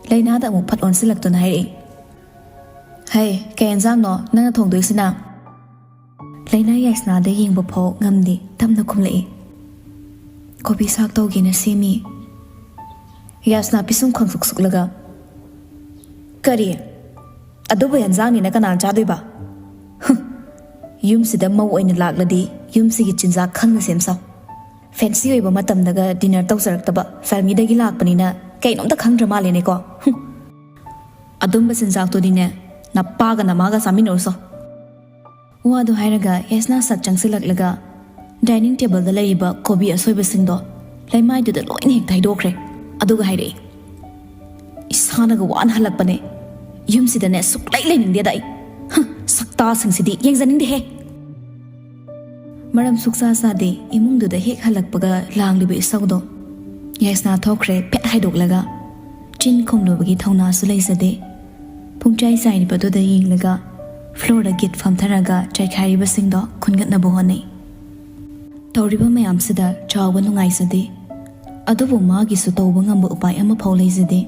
ꯂꯩꯅꯥꯗ ꯑꯃꯨꯛ ꯐꯠ ꯑꯣꯟꯁꯤꯜꯂꯛꯇꯨꯅ ꯍꯥꯏꯔꯛꯏ, "ꯍꯩ, ꯀꯩ ꯑꯦꯟꯖꯥꯡꯅꯣ ꯅꯪꯅ ꯊꯣꯡꯗꯣꯏꯁꯤꯅ?" ꯂꯩꯅꯥ ꯌꯥꯏꯁꯅꯥꯗ ꯌꯦꯡꯕ ꯐꯥꯎ ꯉꯝꯗꯦ, ꯇꯞꯅ ꯈꯨꯝꯂꯛꯏ, "ꯀꯣꯕꯤ ꯁꯥꯛ ꯇꯧꯒꯦꯅ ꯁꯦꯝꯃꯤ꯫" ꯌꯥꯏꯁꯅꯥ ꯄꯤꯁꯨꯝ ꯈꯪꯁꯨꯛ ꯁꯨꯛꯂꯒ, "ꯀꯔꯤ? ꯑꯗꯨꯕꯨ ꯑꯦꯟꯖꯥꯡꯅꯤꯅ ꯀꯅꯥꯅ ꯆꯥꯗꯣꯏꯕ? ꯍꯨꯝ, ꯌꯨꯝꯁꯤꯗ ꯃꯧ ꯑꯣꯏꯅ ꯂꯥꯛꯂꯗꯤ ꯌꯨꯝꯁꯤꯒꯤ ꯆꯤꯟꯖꯥꯛ ꯈꯪꯅ ꯁꯦꯝ ꯁꯥꯎ꯫ ꯐꯦꯟꯁꯤ ꯑꯣꯏꯕ ꯃꯇꯝꯗꯒ ꯗꯤꯅꯔ ꯇꯧꯖꯔꯛꯇꯕ ꯐꯦꯃꯤꯂꯤꯗꯒꯤ ꯂꯥꯛꯄꯅꯤꯅ ꯀꯩꯅꯣꯝꯇ ꯈꯪꯗ꯭ꯔ ꯃꯥꯜꯂꯦꯅꯦꯀꯣ꯫ ꯍꯨꯝ꯫ ꯑꯗꯨꯝꯕ ꯆꯤꯟꯖꯥꯛꯇꯨꯗꯤꯅꯦ ꯅꯄꯥꯒ ꯅꯃꯥꯒ ꯆꯥꯃꯤꯟꯅꯔꯨꯁꯣ꯫ ꯋꯥꯗꯨ ꯍꯥꯏꯔꯒ ꯌꯥꯏꯁꯅꯥ ꯁꯠ ꯆꯪꯁꯤꯜꯂꯛꯂꯒ ꯗꯥꯏꯅꯤꯡ ꯇꯦꯕꯜꯗ ꯂꯩꯔꯤꯕ ꯀꯣꯕꯤ ꯑꯁꯣꯏꯕꯁꯤꯡꯗꯣ ꯂꯩꯃꯥꯏꯗꯨꯗ ꯂꯣꯏꯅ ꯍꯦꯛ ꯊꯩꯗꯣꯛꯈ꯭ꯔꯦ꯫ ꯑꯗꯨꯒ ꯍꯥꯏꯔꯛꯏ, "ꯏꯁꯥꯅꯒ ꯋꯥꯅ ꯍꯜꯂꯛꯄꯅꯦ, ꯌꯨꯝꯁꯤꯗꯅꯦ ꯁꯨꯛꯂꯩ ꯂꯩꯅꯤꯡꯗꯦꯗ ꯑꯩ꯫ ꯍ, ꯁꯛꯇꯥꯁꯤꯡꯁꯤꯗꯤ ꯌꯦꯡꯖꯅꯤꯡꯗꯦꯍꯦ!" ꯃꯔꯝ ꯁꯨꯛꯆꯥ ꯆꯥꯗꯦ ꯏꯃꯨꯡꯗꯨꯗ ꯍꯦꯛ ꯍꯜꯂꯛꯄꯒ ꯂꯥꯡꯂꯤꯕ ꯏꯁꯧꯗꯣ꯫ ꯌꯥꯏꯁꯅꯥ ꯊꯣꯛꯈ꯭ꯔꯦ ꯐꯦꯠ ꯍꯥꯏꯗꯣꯛꯂꯒ꯫ ꯆꯤꯟ ꯈꯨꯝꯂꯨꯕꯒꯤ ꯊꯧꯅꯥꯁꯨ ꯂꯩꯖꯗꯦ꯫ ꯄꯨꯡꯆꯥꯏ ꯆꯥꯏꯔꯤꯕꯗꯨꯗ ꯌꯦꯡꯂꯒ ꯐ꯭ꯂꯣꯔꯗ ꯒꯤꯠ ꯐꯝꯊꯔꯒ ꯆꯥꯏꯈꯥꯏꯔꯤꯕꯁꯤꯡꯗꯣ ꯈꯨꯟꯒꯠꯅꯕ ꯍꯣꯠꯅꯩ꯫ ꯇꯧꯔꯤꯕ ꯃꯌꯥꯝꯁꯤꯗ ꯆꯥꯎꯕ ꯅꯨꯡꯉꯥꯏꯖꯗꯦ꯫ ꯑꯗꯨꯕꯨ ꯃꯥꯒꯤꯁꯨ ꯇꯧꯕ ꯉꯝꯕ ꯎꯄꯥꯏ ꯑꯃꯐꯥꯎ ꯂꯩꯖꯗꯦ꯫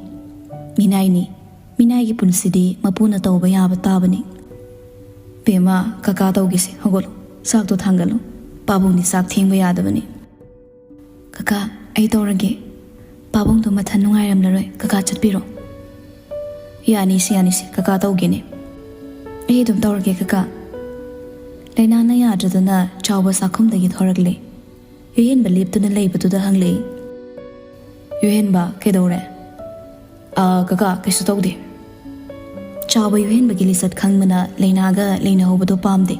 ꯃꯤꯅꯥꯏꯅꯤ, ꯃꯤꯅꯥꯏꯒꯤ ꯄꯨꯟꯁꯤꯗꯤ ꯃꯄꯨꯅ ꯇꯧꯕ ꯌꯥꯕ ꯇꯥꯕꯅꯤ꯫ "ꯕꯦꯝꯃ, ꯀꯀꯥ ꯇꯧꯒꯦꯁꯦ, ꯍꯧꯒꯠꯂꯣ, ꯆꯥꯛꯇꯣ ꯊꯥꯡꯒꯠꯂꯣ꯫ ꯄꯥꯕꯨꯡꯗꯤ ꯆꯥꯛ ꯊꯦꯡꯕ ꯌꯥꯗꯕꯅꯤ꯫" "ꯀꯀꯥ, ꯑꯩ ꯇꯧꯔꯒꯦ꯫ ꯄꯥꯕꯨꯡꯗꯣ ꯃꯊꯟ ꯅꯨꯡꯉꯥꯏꯔꯝꯂꯔꯣꯏ, ꯀꯀꯥ ꯆꯠꯄꯤꯔꯣ꯫" "ꯌꯥꯅꯤꯁꯦ, ꯌꯥꯅꯤꯁꯦ, ꯀꯀꯥ ꯇꯧꯒꯦꯅꯦ꯫ ꯑꯩ ꯑꯗꯨꯝ ꯇꯧꯔꯒꯦ, ꯀꯀꯥ꯫" ꯂꯩꯅꯥꯅ ꯌꯥꯗ꯭ꯔꯗꯨꯅ ꯆꯥꯎꯕ ꯆꯥꯛꯈꯨꯝꯗꯒꯤ ꯊꯣꯔꯛꯂꯦ꯫ ꯌꯨꯍꯦꯟꯕ ꯂꯦꯞꯇꯨꯅ ꯂꯩꯕꯗꯨꯗ ꯍꯪꯂꯛꯏ, "ꯌꯨꯍꯦꯟꯕ, ꯀꯩꯗꯧꯔꯦ?" "ꯑꯥ, ꯀꯀꯥ, ꯀꯩꯁꯨ ꯇꯧꯗꯦ꯫" ꯆꯥꯎꯕ ꯌꯨꯍꯦꯟꯕꯒꯤ ꯂꯤꯆꯠ ꯈꯪꯕꯅ ꯂꯩꯅꯥꯒ ꯂꯩꯅꯍꯧꯕꯗꯣ ꯄꯥꯝꯗꯦ꯫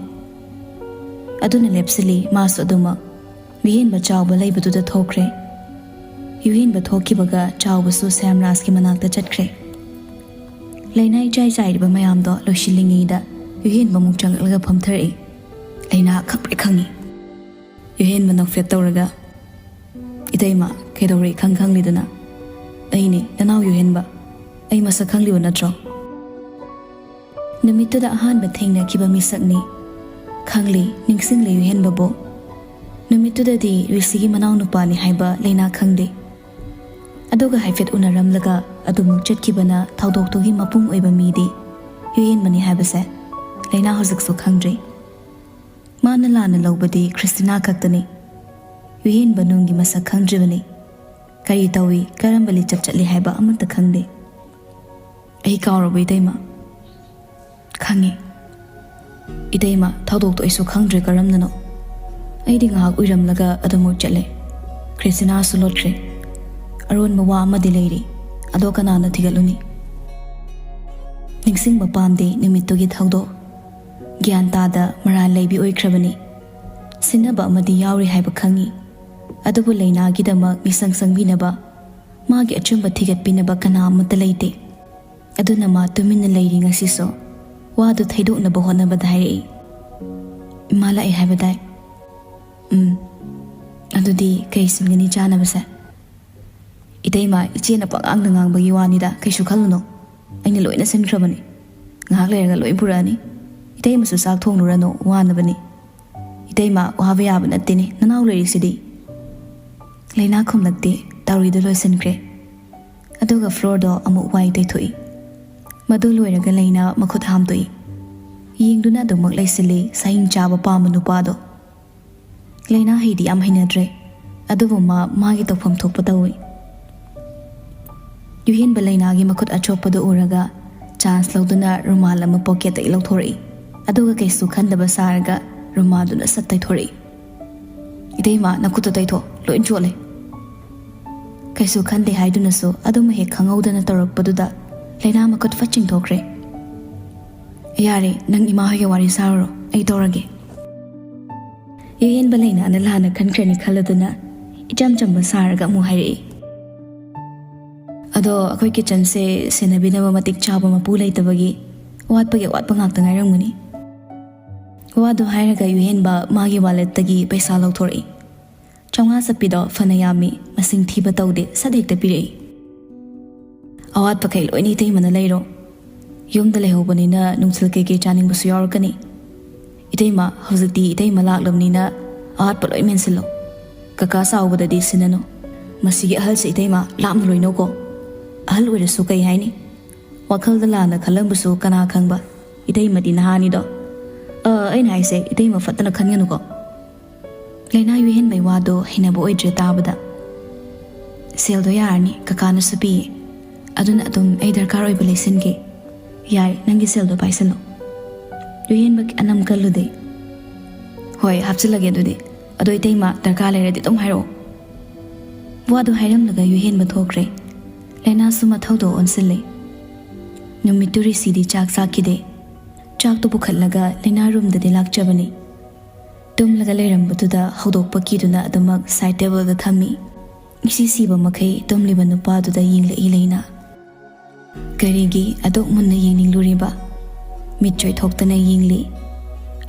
ꯑꯗꯨꯅ ꯂꯦꯞꯁꯤꯜꯂꯤ ꯃꯥꯁꯨ ꯑꯗꯨꯃꯛ꯫ ꯌꯨꯍꯦꯟꯕ ꯆꯥꯎꯕ ꯂꯩꯕꯗꯨꯗ ꯊꯣꯛꯈ꯭ꯔꯦ꯫ ꯌꯨꯍꯦꯟꯕ ꯊꯣꯛꯈꯤꯕꯒ ꯆꯥꯎꯕꯁꯨ ꯁ꯭ꯌꯥꯝꯔꯥꯖꯀꯤ ꯃꯅꯥꯛꯇ ꯆꯠꯈ꯭ꯔꯦ꯫ ꯂꯩꯅꯥ ꯏꯆꯥꯏ ꯆꯥꯏꯔꯤꯕ ꯃꯌꯥꯝꯗꯣ ꯂꯣꯏꯁꯤꯜꯂꯤꯉꯩꯗ ꯌꯨꯍꯦꯟꯕ ꯑꯃꯨꯛ ꯆꯪꯂꯛꯂꯒ ꯐꯝꯊꯔꯛꯏ꯫ ꯂꯩꯅꯥ ꯈꯪꯄ꯭ꯔꯦꯛ ꯈꯪꯉꯤ꯫ ꯌꯨꯍꯦꯟꯕ ꯅꯣꯛꯐꯦꯠ ꯇꯧꯔꯒ, "ꯏꯇꯩꯃ, ꯀꯩꯗꯧꯔꯦ ꯏꯈꯪ ꯈꯪꯂꯤꯗꯨꯅ?" "ꯑꯩꯅꯦ, ꯅꯅꯥꯎ ꯌꯨꯍꯦꯟꯕ꯫ ꯑꯩ ꯃꯁꯛ ꯈꯪꯂꯤꯕ ꯅꯠꯇ꯭ꯔꯣ?" ꯅꯨꯃꯤꯠꯇꯨꯗ ꯑꯍꯥꯟꯕ ꯊꯦꯡꯅꯈꯤꯕ ꯃꯤꯁꯛꯅꯤ꯫ ꯈꯪꯂꯤ, ꯅꯤꯡꯁꯤꯡꯂꯤ ꯌꯨꯍꯦꯟꯕꯕꯨ꯫ ꯅꯨꯃꯤꯠꯇꯨꯗꯗꯤ ꯔꯤꯁꯤꯒꯤ ꯃꯅꯥꯎꯅꯨꯄꯥꯅꯤ ꯍꯥꯏꯕ ꯂꯩꯅꯥ ꯈꯪꯗꯦ꯫ ꯑꯗꯨꯒ ꯍꯥꯏꯐꯦꯠ ꯎꯅꯔꯝꯂꯒ ꯑꯗꯨꯃꯨꯛ ꯆꯠꯈꯤꯕꯅ ꯊꯧꯗꯣꯛꯇꯨꯒꯤ ꯃꯄꯨꯡ ꯑꯣꯏꯕ ꯃꯤꯗꯤ ꯌꯨꯍꯦꯟꯕꯅꯤ ꯍꯥꯏꯕꯁꯦ ꯂꯩꯅꯥ ꯍꯧꯖꯤꯛꯁꯨ ꯈꯪꯗ꯭ꯔꯤ꯫ ꯃꯥꯅ ꯂꯥꯟꯅ ꯂꯧꯕꯗꯤ ꯈ꯭ꯔꯤꯁꯇꯤꯅꯥ ꯈꯛꯇꯅꯤ꯫ ꯌꯨꯍꯦꯟꯕ ꯅꯨꯡꯒꯤ ꯃꯁꯛ ꯈꯪꯗ꯭ꯔꯤꯕꯅꯤ꯫ ꯀꯔꯤ ꯇꯧꯏ, ꯀꯔꯝꯕ ꯂꯤꯆꯠ ꯆꯠꯂꯤ ꯍꯥꯏꯕ ꯑꯃꯠꯇ ꯈꯪꯗꯦ꯫ "ꯑꯩ ꯀꯥꯎꯔꯕ ꯏꯇꯩꯃ?" "ꯈꯪꯉꯤ꯫" "ꯏꯇꯩꯃ, ꯊꯧꯗꯣꯛꯇꯣ ꯑꯩꯁꯨ ꯈꯪꯗ꯭ꯔꯦ ꯀꯔꯝꯅꯅꯣ꯫ ꯑꯩꯗꯤ ꯉꯥꯏꯍꯥꯛ ꯎꯏꯔꯝꯂꯒ ꯑꯗꯨꯃꯨꯛ ꯆꯠꯂꯦ꯫ ꯈ꯭ꯔꯤꯁꯇꯤꯅꯥꯁꯨ ꯂꯣꯠꯈ꯭ꯔꯦ꯫ ꯑꯔꯣꯟꯕ ꯋꯥ ꯑꯃꯗꯤ ꯂꯩꯔꯤ꯫ ꯑꯗꯣ ꯀꯅꯥꯅ ꯊꯤꯒꯠꯂꯨꯅꯤ?" ꯅꯤꯡꯁꯤꯡꯕ ꯄꯥꯝꯗꯦ ꯅꯨꯃꯤꯠꯇꯨꯒꯤ ꯊꯧꯗꯣꯛ꯫ ꯒ꯭ꯌꯥꯟ ꯇꯥꯗ ꯃꯔꯥꯜ ꯂꯩꯕꯤ ꯑꯣꯏꯈ꯭ꯔꯕꯅꯤ꯫ ꯁꯤꯟꯅꯕ ꯑꯃꯗꯤ ꯌꯥꯎꯔꯤ ꯍꯥꯏꯕ ꯈꯪꯏ꯫ ꯑꯗꯨꯕꯨ ꯂꯩꯅꯥꯒꯤꯗꯃꯛ ꯃꯤꯁꯪ ꯁꯪꯕꯤꯅꯕ, ꯃꯥꯒꯤ ꯑꯆꯨꯝꯕ ꯊꯤꯒꯠꯄꯤꯅꯕ ꯀꯅꯥ ꯑꯃꯠꯇ ꯂꯩꯇꯦ꯫ ꯑꯗꯨꯅ ꯃꯥ ꯇꯨꯃꯤꯟꯅ ꯂꯩꯔꯤ ꯉꯁꯤꯁꯨ꯫ ꯋꯥꯗꯨ ꯊꯩꯗꯣꯛꯅꯕ ꯍꯣꯠꯅꯕꯗ ꯍꯥꯏꯔꯛꯏ, "ꯏꯃꯥ ꯂꯥꯛꯑꯦ ꯍꯥꯏꯕ ꯇꯥꯏ꯫" "ꯎꯝ꯫ ꯑꯗꯨꯗꯤ ꯀꯩ ꯁꯤꯟꯒꯅꯤ ꯆꯥꯅꯕꯁꯦ?" "ꯏꯇꯩꯃ, ꯏꯆꯦꯅ ꯄꯉꯥꯡꯗ ꯉꯥꯡꯕꯒꯤ ꯋꯥꯅꯤꯗ, ꯀꯩꯁꯨ ꯈꯜꯂꯨꯅꯨ꯫ ꯑꯩꯅ ꯂꯣꯏꯅ ꯁꯤꯟꯈ꯭ꯔꯕꯅꯤ꯫ ꯉꯥꯏꯍꯥꯛ ꯂꯩꯔꯒ ꯂꯣꯏ ꯄꯨꯔꯛꯑꯅꯤ꯫ ꯏꯇꯩꯃꯁꯨ ꯆꯥꯛ ꯊꯣꯡꯂꯨꯔꯅꯨ, ꯋꯥꯅꯕꯅꯤ꯫" "ꯏꯇꯩꯃ, ꯋꯥꯕ ꯌꯥꯕ ꯅꯠꯇꯦꯅꯦ, ꯅꯅꯥꯎ ꯂꯩꯔꯤꯁꯤꯗꯤ꯫" ꯂꯩꯅꯥ ꯈꯨꯝꯂꯛꯇꯦ, ꯇꯧꯔꯤꯗꯨ ꯂꯣꯏꯁꯤꯟꯈ꯭ꯔꯦ꯫ ꯑꯗꯨꯒ ꯐ꯭ꯂꯣꯔꯗꯣ ꯑꯃꯨꯛ ꯋꯥꯏ ꯇꯩꯊꯣꯛꯏ꯫ ꯃꯗꯨ ꯂꯣꯏꯔꯒ ꯂꯩꯅꯥ ꯃꯈꯨꯠ ꯍꯥꯝꯗꯣꯛꯏ꯫ ꯌꯦꯡꯗꯨꯅ ꯑꯗꯨꯃꯛ ꯂꯩꯁꯤꯜꯂꯤ ꯁꯍꯤꯡ ꯆꯥꯕ ꯄꯥꯝꯕ ꯅꯨꯄꯥꯗꯣ꯫ ꯂꯩꯅꯥ ꯍꯩꯗꯤ ꯌꯥꯝ ꯍꯩꯅꯗ꯭ꯔꯦ, ꯑꯗꯨꯕꯨ ꯃꯥ ꯃꯥꯒꯤ ꯇꯧꯐꯝ ꯊꯣꯛꯄ ꯇꯧꯏ꯫ ꯌꯨꯍꯦꯟꯕ ꯂꯩꯅꯥꯒꯤ ꯃꯈꯨꯠ ꯑꯆꯣꯠꯄꯗꯨ ꯎꯔꯒ ꯆꯥꯟꯁ ꯂꯧꯗꯨꯅ ꯔꯨꯃꯥꯜ ꯑꯃ ꯄꯣꯀꯦꯠꯇꯒꯤ ꯂꯧꯊꯣꯔꯛꯏ꯫ ꯑꯗꯨꯒ ꯀꯩꯁꯨ ꯈꯟꯗꯕ ꯁꯥꯔꯒ ꯔꯨꯃꯥꯜꯗꯨꯅ ꯁꯠ ꯇꯩꯊꯣꯔꯛꯏ꯫ "ꯏꯇꯩꯃ, ꯅꯈꯨꯠꯇꯣ ꯇꯩꯊꯣꯛ, ꯂꯣꯏ ꯆꯣꯠꯂꯦ꯫" ꯀꯩꯁꯨ ꯈꯟꯗꯦ ꯍꯥꯏꯗꯨꯅꯁꯨ ꯑꯗꯨꯝ ꯍꯦꯛ ꯈꯪꯍꯧꯗꯅ ꯇꯧꯔꯛꯄꯗꯨꯗ ꯂꯩꯅꯥ ꯃꯈꯨꯠ ꯐꯠ ꯆꯤꯡꯊꯣꯛꯈ꯭ꯔꯦ꯫ "ꯌꯥꯔꯦ, ꯅꯪ ꯏꯃꯥ ꯍꯣꯏꯒ ꯋꯥꯔꯤ ꯁꯥꯔꯨꯔꯣ, ꯑꯩ ꯇꯧꯔꯒꯦ꯫" ꯌꯨꯍꯦꯟꯕ ꯂꯩꯅꯥꯅ ꯂꯥꯟꯅ ꯈꯟꯈ꯭ꯔꯅꯤ ꯈꯜꯂꯗꯨꯅ ꯏꯆꯝ ꯆꯝꯕ ꯁꯥꯔꯒ ꯑꯃꯨꯛ ꯍꯥꯏꯔꯛꯏ, "ꯑꯗꯣ ꯑꯩꯈꯣꯏ ꯀꯤꯠꯆꯟꯁꯦ ꯁꯦꯟꯅꯕꯤꯅꯕ ꯃꯇꯤꯛ ꯆꯥꯕ ꯃꯄꯨ ꯂꯩꯇꯕꯒꯤ ꯑꯋꯥꯠꯄꯒꯤ ꯑꯋꯥꯠꯄ ꯉꯥꯛꯇ ꯉꯥꯏꯔꯝꯒꯅꯤ꯫" ꯋꯥꯗꯨ ꯍꯥꯏꯔꯒ ꯌꯨꯍꯦꯟꯕ ꯃꯥꯒꯤ ꯋꯥꯂꯦꯠꯇꯒꯤ ꯄꯩꯁꯥ ꯂꯧꯊꯣꯔꯛꯏ꯫ ꯆꯥꯝꯃꯉꯥ ꯆꯠꯄꯤꯗꯣ ꯐꯅ ꯌꯥꯝꯃꯤ, ꯃꯁꯤꯡ ꯊꯤꯕ ꯇꯧꯗꯦ, ꯁꯠ ꯍꯦꯛꯇ ꯄꯤꯔꯛꯏ꯫ "ꯑꯋꯥꯠꯄꯈꯩ ꯂꯣꯏꯅ ꯏꯇꯩꯃꯅ ꯂꯩꯔꯣ꯫ ꯌꯨꯝꯗ ꯂꯩꯍꯧꯕꯅꯤꯅ ꯅꯨꯡꯊꯤꯜ ꯀꯩꯀꯩ ꯆꯥꯅꯤꯡꯕꯁꯨ ꯌꯥꯎꯔꯛꯀꯅꯤ꯫ ꯏꯇꯩꯃ, ꯍꯧꯖꯤꯛꯇꯤ ꯏꯇꯩꯃ ꯂꯥꯛꯂꯕꯅꯤꯅ ꯑꯋꯥꯠꯄ ꯂꯣꯏ ꯃꯦꯟꯁꯤꯜꯂꯣ꯫ ꯀꯀꯥ ꯆꯥꯎꯕꯗꯗꯤ ꯁꯤꯟꯅꯅꯨ꯫ ꯃꯁꯤꯒꯤ ꯑꯍꯜꯁꯦ ꯏꯇꯩꯃ ꯂꯥꯞꯅ ꯂꯣꯏꯅꯧꯀꯣ꯫ ꯑꯍꯜ ꯑꯣꯏꯔꯁꯨ ꯀꯩ ꯍꯥꯏꯅꯤ? ꯋꯥꯈꯜꯗ ꯂꯥꯟꯅ ꯈꯜꯂꯝꯕꯁꯨ ꯀꯅꯥ ꯈꯪꯕ? ꯏꯇꯩꯃꯗꯤ ꯅꯍꯥꯅꯤꯗꯣ꯫ ꯑ, ꯑꯩꯅ ꯍꯥꯏꯁꯦ, ꯏꯇꯩꯃ ꯐꯠꯇꯅ ꯈꯟꯒꯅꯨꯀꯣ꯫" ꯂꯩꯅꯥ ꯌꯨꯍꯦꯟꯕꯩ ꯋꯥꯗꯣ ꯍꯩꯅꯕ ꯑꯣꯏꯗ꯭ꯔꯦ ꯇꯥꯕꯗ꯫ "ꯁꯦꯜꯗꯣ ꯌꯥꯔꯅꯤ, ꯀꯀꯥꯅꯁꯨ ꯄꯤꯌꯦ꯫ ꯑꯗꯨꯅ ꯑꯗꯨꯝ ꯑꯩ ꯗꯔꯀꯥꯔ ꯑꯣꯏꯕ ꯂꯩꯁꯤꯟꯒꯦ꯫ ꯌꯥꯏ, ꯅꯪꯒꯤ ꯁꯦꯜꯗꯣ ꯄꯥꯏꯁꯜꯂꯣ꯫" ꯌꯨꯍꯦꯟꯕ ꯑꯅꯝ ꯀꯜꯂꯨꯗꯦ꯫ "ꯍꯣꯏ, ꯍꯥꯞꯆꯤꯜꯂꯒꯦ ꯑꯗꯨꯗꯤ꯫ ꯑꯗꯣ ꯏꯇꯩꯃ, ꯗꯔꯀꯥꯔ ꯂꯩꯔꯗꯤ ꯑꯗꯨꯝ ꯍꯥꯏꯔꯛꯑꯣ꯫" ꯋꯥꯗꯨ ꯍꯥꯏꯔꯝꯂꯒ ꯌꯨꯍꯦꯟꯕ ꯊꯣꯛꯈ꯭ꯔꯦ꯫ ꯂꯩꯅꯥꯁꯨ ꯃꯊꯧꯗꯣ ꯑꯣꯟꯁꯤꯜꯂꯦ꯫ ꯅꯨꯃꯤꯠꯇꯨ ꯔꯤꯁꯤꯗꯤ ꯆꯥꯛ ꯆꯥꯈꯤꯗꯦ꯫ ꯆꯥꯛꯇꯨ ꯄꯨꯈꯠꯂꯒ ꯂꯩꯅꯥ ꯔꯨꯝꯗꯗꯤ ꯂꯥꯛꯆꯕꯅꯤ꯫ ꯇꯨꯝꯂꯒ ꯂꯩꯔꯝꯕꯗꯨꯗ ꯍꯧꯗꯣꯛꯄ ꯀꯤꯗꯨꯅ ꯑꯗꯨꯃꯛ ꯁꯥꯏꯠ ꯇꯦꯕꯜꯗ ꯊꯝꯃꯤ꯫ ꯏꯁꯤ ꯁꯤꯕ ꯃꯈꯩ ꯇꯨꯝꯂꯤꯕ ꯅꯨꯄꯥꯗꯨꯗ ꯌꯦꯡꯂꯛꯏ ꯂꯩꯅꯥ꯫ ꯀꯔꯤꯒꯤ ꯑꯗꯨꯛ ꯃꯨꯟꯅ ꯌꯦꯡꯅꯤꯡꯂꯨꯔꯤꯕ? ꯃꯤꯠ ꯆꯣꯏꯊꯣꯛꯇꯅ ꯌꯦꯡꯂꯤ꯫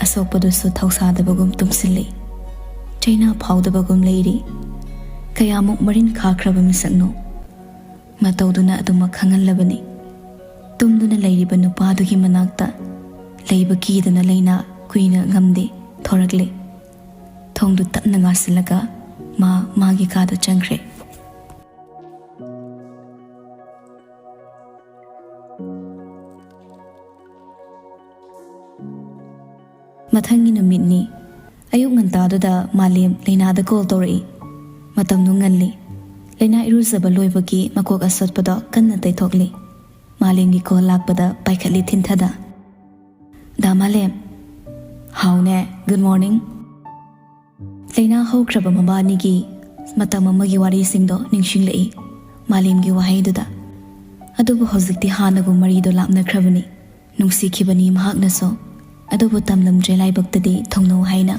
ꯑꯁꯣꯛꯄꯗꯨꯁꯨ ꯊꯧꯁꯥꯗꯕꯒꯨꯝ ꯇꯨꯝꯁꯤꯜꯂꯤ꯫ ꯆꯩꯅꯥ ꯐꯥꯎꯗꯕꯒꯨꯝ ꯂꯩꯔꯤ꯫ ꯀꯌꯥꯃꯨꯛ ꯃꯔꯤꯟ ꯈꯥꯈ꯭ꯔꯕ ꯃꯤꯁꯛꯅꯣ? ꯃꯇꯧꯗꯨꯅ ꯑꯗꯨꯃꯛ ꯈꯪꯍꯜꯂꯕꯅꯤ꯫ ꯇꯨꯝꯗꯨꯅ ꯂꯩꯔꯤꯕ ꯅꯨꯄꯥꯗꯨꯒꯤ ꯃꯅꯥꯛꯇ ꯂꯩꯕ ꯀꯤꯗꯅ ꯂꯩꯅꯥ ꯀꯨꯏꯅ ꯉꯝꯗꯦ, ꯊꯣꯔꯛꯂꯦ꯫ ꯊꯣꯡꯗꯨ ꯇꯞꯅ ꯉꯥꯁꯤꯜꯂꯒ ꯃꯥ ꯃꯥꯒꯤ ꯀꯥꯗ ꯆꯪꯈ꯭ꯔꯦ꯫ ꯃꯊꯪꯒꯤ ꯅꯨꯃꯤꯠꯅꯤ꯫ ꯑꯌꯨꯛ ꯉꯟꯇꯥꯗꯨꯗ ꯃꯥꯂꯦꯝ ꯂꯩꯅꯥꯗ ꯀꯣꯜ ꯇꯧꯔꯛꯏ꯫ ꯃꯇꯝꯗꯨ ꯉꯜꯂꯤ꯫ ꯂꯩꯅꯥ ꯏꯔꯨꯖꯕ ꯂꯣꯏꯕꯒꯤ ꯃꯀꯣꯛ ꯑꯁꯣꯠꯄꯗꯣ ꯀꯟꯅ ꯇꯩꯊꯣꯛꯂꯤ꯫ ꯃꯥꯂꯦꯝꯒꯤ ꯀꯣꯜ ꯂꯥꯛꯄꯗ ꯄꯥꯏꯈꯠꯂꯤ ꯊꯤꯟꯊꯗ꯫ "ꯗꯥ ꯃꯥꯂꯦꯝ꯫" "ꯍꯥꯎꯅꯦ, ꯒꯨꯗ ꯃꯣꯔꯅꯤꯡ꯫" ꯂꯩꯅꯥ ꯍꯧꯈ꯭ꯔꯕ ꯃꯕꯥꯅꯤꯒꯤ ꯃꯇꯝ ꯑꯃꯒꯤ ꯋꯥꯔꯤꯁꯤꯡꯗꯣ ꯅꯤꯡꯁꯤꯡꯂꯛꯏ ꯃꯥꯂꯦꯝꯒꯤ ꯋꯥꯍꯩꯗꯨꯗ꯫ ꯑꯗꯨꯕꯨ ꯍꯧꯖꯤꯛꯇꯤ ꯍꯥꯟꯅꯒꯨꯝ ꯃꯔꯤꯗꯣ ꯂꯥꯞꯅꯈ꯭ꯔꯕꯅꯤ꯫ ꯅꯨꯡꯁꯤꯈꯤꯕꯅꯤ ꯃꯍꯥꯛꯅꯁꯨ, ꯑꯗꯨꯕꯨ ꯇꯝꯂꯝꯗ꯭ꯔꯦ ꯂꯥꯏꯕꯛꯇꯗꯤ ꯊꯨꯡꯅꯧ ꯍꯥꯏꯅ꯫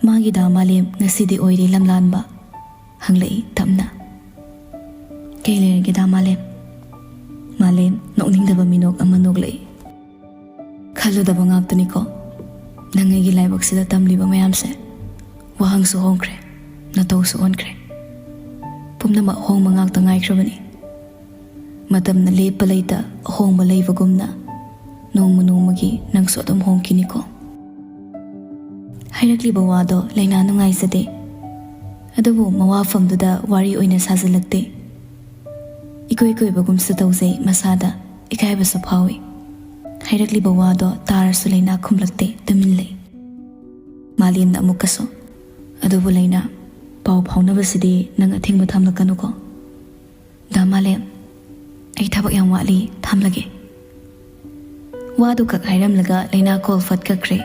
"ꯃꯥꯒꯤ ꯗꯥ ꯃꯥꯂꯦꯝ ꯉꯁꯤꯗꯤ ꯑꯣꯏꯔꯦ ꯂꯝꯂꯥꯟꯕ?" ꯍꯪꯂꯛꯏ ꯇꯞꯅ꯫ "ꯀꯩ ꯂꯩꯔꯒꯦ ꯗꯥ ꯃꯥꯂꯦꯝ?" ꯃꯥꯂꯦꯝ ꯅꯣꯛꯅꯤꯡꯗꯕ ꯃꯤꯅꯣꯛ ꯑꯃ ꯅꯣꯛꯂꯛꯏ꯫ "ꯈꯜꯂꯨꯗꯕ ꯉꯥꯛꯇꯅꯤꯀꯣ ꯅꯪ ꯑꯩꯒꯤ ꯂꯥꯏꯕꯛꯁꯤꯗ ꯇꯝꯂꯤꯕ ꯃꯌꯥꯝꯁꯦ꯫ ꯋꯥꯍꯪꯁꯨ ꯍꯣꯡꯈ꯭ꯔꯦ, ꯅꯇꯧꯁꯨ ꯑꯣꯟꯈ꯭ꯔꯦ꯫ ꯄꯨꯝꯅꯃꯛ ꯑꯍꯣꯡꯕ ꯉꯥꯛꯇ ꯉꯥꯏꯈ꯭ꯔꯕꯅꯤ꯫ ꯃꯇꯝꯅ ꯂꯦꯞꯄ ꯂꯩꯇ ꯑꯍꯣꯡꯕ ꯂꯩꯕꯒꯨꯝꯅ ꯅꯣꯡꯃ ꯅꯣꯡꯃꯒꯤ ꯅꯪꯁꯨ ꯑꯗꯨꯝ ꯍꯣꯡꯈꯤꯅꯤꯀꯣ꯫" ꯍꯥꯏꯔꯛꯂꯤꯕ ꯋꯥꯗꯣ ꯂꯩꯅꯥ ꯅꯨꯡꯉꯥꯏꯖꯗꯦ꯫ ꯑꯗꯨꯕꯨ ꯃꯋꯥꯐꯝꯗꯨꯗ ꯋꯥꯔꯤ ꯑꯣꯏꯅ ꯁꯥꯖꯤꯜꯂꯛꯇꯦ꯫ ꯏꯀꯣꯏ ꯀꯣꯏꯕꯒꯨꯝꯁꯨ ꯇꯧꯖꯩ ꯃꯁꯥꯗ꯫ ꯏꯀꯥꯏꯕꯁꯨ ꯐꯥꯎꯏ꯫ ꯍꯥꯏꯔꯛꯂꯤꯕ ꯋꯥꯗꯣ ꯇꯥꯔꯁꯨ ꯂꯩꯅꯥ ꯈꯨꯝꯂꯛꯇꯦ, ꯇꯨꯃꯤꯟ ꯂꯩ꯫ ꯃꯥꯂꯦꯝꯅ ꯑꯃꯨꯛꯀꯁꯨ, "ꯑꯗꯨꯕꯨ ꯂꯩꯅꯥ, ꯄꯥꯎ ꯐꯥꯎꯅꯕꯁꯤꯗꯤ ꯅꯪ ꯑꯊꯤꯡꯕ ꯊꯝꯂꯛꯀꯅꯨꯀꯣ꯫" "ꯗꯥ ꯃꯥꯂꯦꯝ, ꯑꯩ ꯊꯕꯛ ꯌꯥꯝ ꯋꯥꯠꯂꯤ, ꯊꯝꯂꯒꯦ꯫" ꯋꯥꯗꯨ ꯈꯛ ꯍꯥꯏꯔꯝꯂꯒ ꯂꯩꯅꯥ ꯀꯣꯜ ꯐꯠ ꯀꯛꯈ꯭ꯔꯦ꯫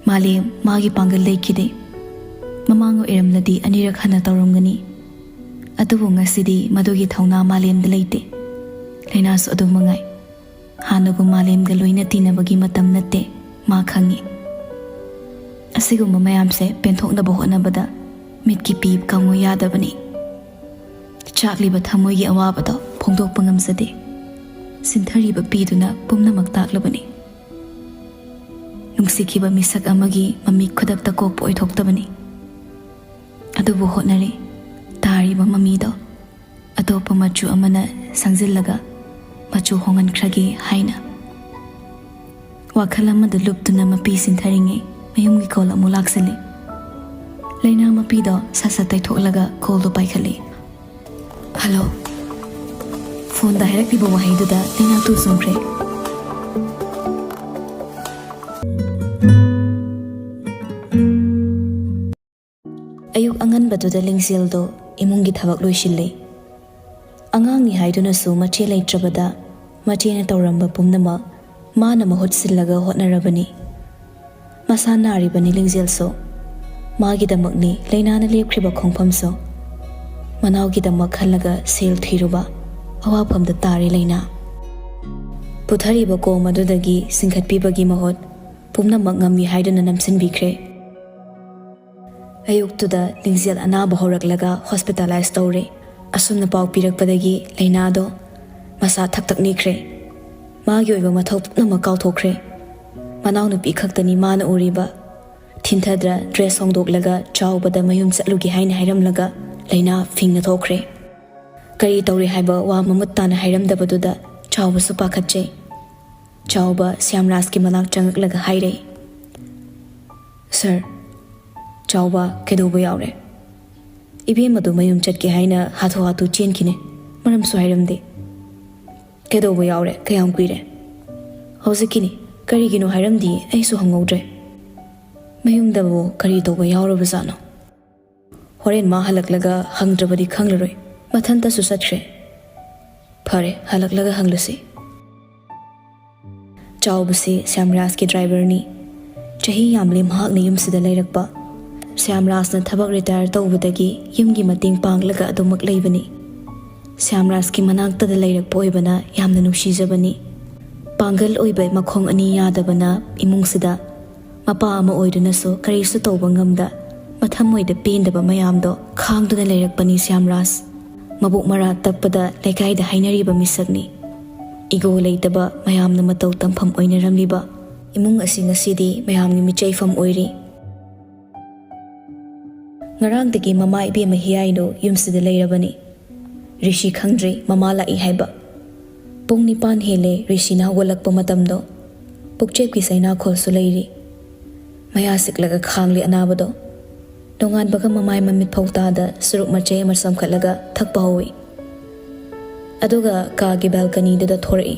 ꯃꯥꯂꯦꯝ, ꯃꯥꯒꯤ ꯄꯥꯡꯒꯜ ꯂꯩꯈꯤꯗꯦ꯫ ꯃꯃꯥꯡ ꯑꯣꯏꯔꯝꯂꯗꯤ ꯑꯅꯤꯔꯛ ꯍꯟꯅ ꯇꯧꯔꯝꯒꯅꯤ꯫ ꯑꯗꯨꯕꯨ ꯉꯁꯤꯗꯤ ꯃꯗꯨꯒꯤ ꯊꯧꯅꯥ ꯃꯥꯂꯦꯝꯗ ꯂꯩꯇꯦ꯫ ꯂꯩꯅꯥꯁꯨ ꯑꯗꯨꯝ ꯃꯉꯥꯏ꯫ ꯍꯥꯟꯅꯒꯨꯝ ꯃꯥꯂꯦꯝꯒ ꯂꯣꯏꯅ ꯇꯤꯟꯅꯕꯒꯤ ꯃꯇꯝ ꯅꯠꯇꯦ, ꯃꯥ ꯈꯪꯉꯤ꯫ ꯑꯁꯤꯒꯨꯝꯕ ꯃꯌꯥꯝꯁꯦ ꯄꯦꯟꯊꯣꯛꯅꯕ ꯍꯣꯠꯅꯕꯗ ꯃꯤꯠꯀꯤ ꯄꯤ ꯀꯪꯉꯨ ꯌꯥꯗꯕꯅꯤ꯫ ꯆꯥꯛꯂꯤꯕ ꯊꯃꯣꯏꯒꯤ ꯑꯋꯥꯕꯗꯣ ꯐꯣꯡꯗꯣꯛꯄ ꯉꯝꯖꯗꯦ꯫ ꯁꯤꯟꯊꯔꯤꯕ ꯄꯤꯗꯨꯅ ꯄꯨꯝꯅꯃꯛ ꯇꯥꯛꯂꯕꯅꯤ꯫ ꯅꯨꯡꯁꯤꯈꯤꯕ ꯃꯤꯁꯛ ꯑꯃꯒꯤ ꯃꯃꯤ ꯈꯨꯗꯛꯇ ꯀꯣꯛꯄ ꯑꯣꯏꯊꯣꯛꯇꯕꯅꯤ꯫ ꯑꯗꯨꯕꯨ ꯍꯣꯠꯅꯔꯤ꯫ ꯇꯥꯔꯤꯕ ꯃꯃꯤꯗꯣ ꯑꯇꯣꯞꯄ ꯃꯆꯨ ꯑꯃꯅ ꯁꯪꯖꯤꯜꯂꯒ ꯃꯆꯨ ꯍꯣꯡꯍꯟꯈ꯭ꯔꯒꯦ ꯍꯥꯏꯅ꯫ ꯋꯥꯈꯜ ꯑꯃꯗ ꯂꯨꯞꯇꯨꯅ ꯃꯄꯤ ꯁꯤꯟꯊꯔꯤꯉꯩ ꯃꯌꯨꯝꯒꯤ ꯀꯣꯜ ꯑꯃꯨꯛ ꯂꯥꯛꯁꯤꯜꯂꯤ꯫ ꯂꯩꯅꯥ ꯃꯄꯤꯗꯣ ꯁꯠ ꯁꯠ ꯇꯩꯊꯣꯛꯂꯒ ꯀꯣꯜꯗꯣ ꯄꯥꯏꯈꯠꯂꯤ꯫ "ꯍꯜꯂꯣ?" ꯐꯣꯟꯗ ꯍꯥꯏꯔꯛꯂꯤꯕ ꯋꯥꯍꯩꯗꯨꯗ ꯂꯩꯅꯥ ꯇꯨ ꯆꯨꯡꯈ꯭ꯔꯦ꯫ ꯑꯌꯨꯛ ꯑꯉꯟꯕꯗꯨꯗ ꯂꯤꯡꯖꯦꯜꯗꯣ ꯏꯃꯨꯡꯒꯤ ꯊꯕꯛ ꯂꯣꯏꯁꯤꯜꯂꯤ꯫ ꯑꯉꯥꯡꯅꯤ ꯍꯥꯏꯗꯨꯅꯁꯨ ꯃꯆꯦ ꯂꯩꯇ꯭ꯔꯕꯗ ꯃꯆꯦꯅ ꯇꯧꯔꯝꯕ ꯄꯨꯝꯅꯃꯛ ꯃꯥꯅ ꯃꯍꯨꯠ ꯁꯤꯜꯂꯒ ꯍꯣꯠꯅꯔꯕꯅꯤ꯫ ꯃꯁꯥ ꯅꯥꯔꯤꯕꯅꯤ ꯂꯤꯡꯖꯦꯜꯁꯨ꯫ ꯃꯥꯒꯤꯗꯃꯛꯅꯤ ꯂꯩꯅꯥꯅ ꯂꯦꯞꯈ꯭ꯔꯤꯕ ꯈꯣꯡꯐꯝꯁꯨ꯫ ꯃꯅꯥꯎꯒꯤꯗꯃꯛ ꯈꯜꯂꯒ ꯁꯦꯜ ꯊꯤꯔꯨꯕ ꯑꯋꯥꯐꯝꯗ ꯇꯥꯔꯦ ꯂꯩꯅꯥ꯫ ꯄꯨꯊꯔꯤꯕ ꯀꯣꯝ ꯑꯗꯨꯗꯒꯤ ꯆꯤꯡꯈꯠꯄꯤꯕꯒꯤ ꯃꯍꯨꯠ ꯄꯨꯝꯅꯃꯛ ꯉꯝꯃꯤ ꯍꯥꯏꯗꯨꯅ ꯅꯝꯁꯤꯟꯕꯤꯈ꯭ꯔꯦ꯫ ꯑꯌꯨꯛꯇꯨꯗ ꯂꯤꯡꯖꯦꯜ ꯑꯅꯥꯕ ꯍꯧꯔꯛꯂꯒ ꯍꯣꯁꯄꯤꯇꯥꯂꯥꯏꯁ ꯇꯧꯔꯦ꯫ ꯑꯁꯨꯝꯅ ꯄꯥꯎ ꯄꯤꯔꯛꯄꯗꯒꯤ ꯂꯩꯅꯥꯗꯣ ꯃꯁꯥ ꯊꯛ ꯊꯛ ꯅꯤꯛꯈ꯭ꯔꯦ꯫ ꯃꯥꯒꯤ ꯑꯣꯏꯕ ꯃꯊꯧ ꯄꯨꯝꯅꯃꯛ ꯀꯥꯎꯊꯣꯛꯈ꯭ꯔꯦ꯫ ꯃꯅꯥꯎꯅꯨꯄꯤ ꯈꯛꯇꯅꯤ ꯃꯥꯅ ꯎꯔꯤꯕ꯫ ꯊꯤꯟꯊꯗ꯭ꯔ ꯗ꯭ꯔꯦꯁ ꯍꯣꯡꯗꯣꯛꯂꯒ ꯆꯥꯎꯕꯗ ꯃꯌꯨꯝ ꯆꯠꯂꯨꯒꯦ ꯍꯥꯏꯅ ꯍꯥꯏꯔꯝꯂꯒ ꯂꯩꯅꯥ ꯐꯤꯡꯅ ꯊꯣꯛꯈ꯭ꯔꯦ꯫ ꯀꯔꯤ ꯇꯧꯔꯤ ꯍꯥꯏꯕ ꯋꯥ ꯃꯃꯨꯠ ꯇꯥꯅ ꯍꯥꯏꯔꯝꯗꯕꯗꯨꯗ ꯆꯥꯎꯕꯁꯨ ꯄꯥꯈꯠꯆꯩ꯫ ꯆꯥꯎꯕ ꯁ꯭ꯌꯥꯝꯔꯥꯖꯀꯤ ꯃꯅꯥꯛ ꯆꯪꯉꯛꯂꯒ ꯍꯥꯏꯔꯦ, "ꯁꯔ, ꯆꯥꯎꯕ ꯀꯩꯗꯧꯕ ꯌꯥꯎꯔꯦ? ꯏꯕꯦꯝꯃꯗꯨ ꯃꯌꯨꯝ ꯆꯠꯀꯦ ꯍꯥꯏꯅ ꯍꯥꯊꯨ ꯍꯥꯊꯨ ꯆꯦꯟꯈꯤꯅꯦ, ꯃꯔꯝꯁꯨ ꯍꯥꯏꯔꯝꯗꯦ꯫ ꯀꯩꯗꯧꯕ ꯌꯥꯎꯔꯦ? ꯀꯌꯥꯝ ꯀꯨꯏꯔꯦ?" "ꯍꯧꯖꯤꯛꯀꯤꯅꯤ꯫ ꯀꯔꯤꯒꯤꯅꯣ ꯍꯥꯏꯔꯝꯗꯤꯌꯦ, ꯑꯩꯁꯨ ꯍꯪꯍꯧꯗ꯭ꯔꯦ꯫ ꯃꯌꯨꯝꯗꯕꯨ ꯀꯔꯤ ꯇꯧꯕ ꯌꯥꯎꯔꯕꯖꯥꯠꯅꯣ? ꯍꯣꯔꯦꯟ ꯃꯥ ꯍꯜꯂꯛꯂꯒ ꯍꯪꯗ꯭ꯔꯕꯗꯤ ꯈꯪꯂꯔꯣꯏ꯫ ꯃꯊꯟꯇꯁꯨ ꯆꯠꯈ꯭ꯔꯦ꯫ ꯐꯔꯦ, ꯍꯜꯂꯛꯂꯒ ꯍꯪꯂꯁꯤ꯫" ꯆꯥꯎꯕꯁꯤ ꯁ꯭ꯌꯥꯝꯔꯥꯖꯀꯤ ꯗ꯭ꯔꯥꯏꯚꯔꯅꯤ꯫ ꯆꯍꯤ ꯌꯥꯝꯂꯦ ꯃꯍꯥꯛꯅ ꯌꯨꯝꯁꯤꯗ ꯂꯩꯔꯛꯄ꯫ ꯁ꯭ꯌꯥꯝꯔꯥꯖꯅ ꯊꯕꯛ ꯔꯤꯇꯥꯌꯔ ꯇꯧꯕꯗꯒꯤ ꯌꯨꯝꯒꯤ ꯃꯇꯦꯡ ꯄꯥꯡꯂꯒ ꯑꯗꯨꯃꯛ ꯂꯩꯕꯅꯤ꯫ ꯁ꯭ꯌꯥꯝꯔꯥꯖꯀꯤ ꯃꯅꯥꯛꯇꯗ ꯂꯩꯔꯛꯄ ꯑꯣꯏꯕꯅ ꯌꯥꯝꯅ ꯅꯨꯡꯁꯤꯖꯕꯅꯤ꯫ ꯄꯥꯡꯒꯜ ꯑꯣꯏꯕ ꯃꯈꯣꯡ ꯑꯅꯤ ꯌꯥꯗꯕꯅ ꯏꯃꯨꯡꯁꯤꯗ ꯃꯄꯥ ꯑꯃ ꯑꯣꯏꯗꯨꯅꯁꯨ ꯀꯔꯤꯁꯨ ꯇꯧꯕ ꯉꯝꯗ, ꯃꯊꯃꯣꯏꯗ ꯄꯦꯟꯗꯕ ꯃꯌꯥꯝꯗꯣ ꯈꯥꯡꯗꯨꯅ ꯂꯩꯔꯛꯄꯅꯤ ꯁ꯭ꯌꯥꯝꯔꯥꯖ꯫ ꯃꯕꯨꯛ ꯃꯔꯥ ꯇꯞꯄꯗ ꯂꯩꯀꯥꯏꯗ ꯍꯥꯏꯅꯔꯤꯕ ꯃꯤꯁꯛꯅꯤ꯫ ꯏꯒꯣ ꯂꯩꯇꯕ, ꯃꯌꯥꯝꯅ ꯃꯇꯧ ꯇꯝꯐꯝ ꯑꯣꯏꯅꯔꯝꯂꯤꯕ ꯏꯃꯨꯡ ꯑꯁꯤ ꯉꯁꯤꯗꯤ ꯃꯌꯥꯝꯒꯤ ꯃꯤꯆꯩꯐꯝ ꯑꯣꯏꯔꯤ꯫ ꯉꯔꯥꯡꯗꯒꯤ ꯃꯃꯥ ꯏꯕꯦꯝꯃ ꯍꯤꯌꯥꯏꯅꯨ ꯌꯨꯝꯁꯤꯗ ꯂꯩꯔꯕꯅꯤ꯫ ꯔꯤꯁꯤ ꯈꯪꯗ꯭ꯔꯤ ꯃꯃꯥ ꯂꯥꯛꯏ ꯍꯥꯏꯕ꯫ ꯄꯨꯡ ꯅꯤꯄꯥꯟ ꯍꯦꯜꯂꯦ ꯔꯤꯁꯤꯅ ꯍꯧꯒꯠꯂꯛꯄ ꯃꯇꯝꯗꯣ꯫ ꯄꯨꯛꯆꯦꯞꯀꯤ ꯆꯩꯅꯥꯈꯣꯜꯁꯨ ꯂꯩꯔꯤ꯫ ꯃꯌꯥ ꯁꯤꯛꯂꯒ ꯈꯥꯡꯂꯤ ꯑꯅꯥꯕꯗꯣ꯫ ꯅꯣꯡꯉꯥꯟꯕꯒ ꯃꯃꯥꯏ ꯃꯃꯤꯠ ꯐꯧ ꯇꯥꯗ ꯁꯨꯔꯨꯛ ꯃꯆꯩ ꯑꯃ ꯆꯝꯈꯠꯂꯒ ꯊꯛꯄ ꯍꯧꯏ꯫ ꯑꯗꯨꯒ ꯀꯥꯒꯤ ꯕꯦꯜꯀꯅꯤꯗꯨꯗ ꯊꯣꯔꯛꯏ꯫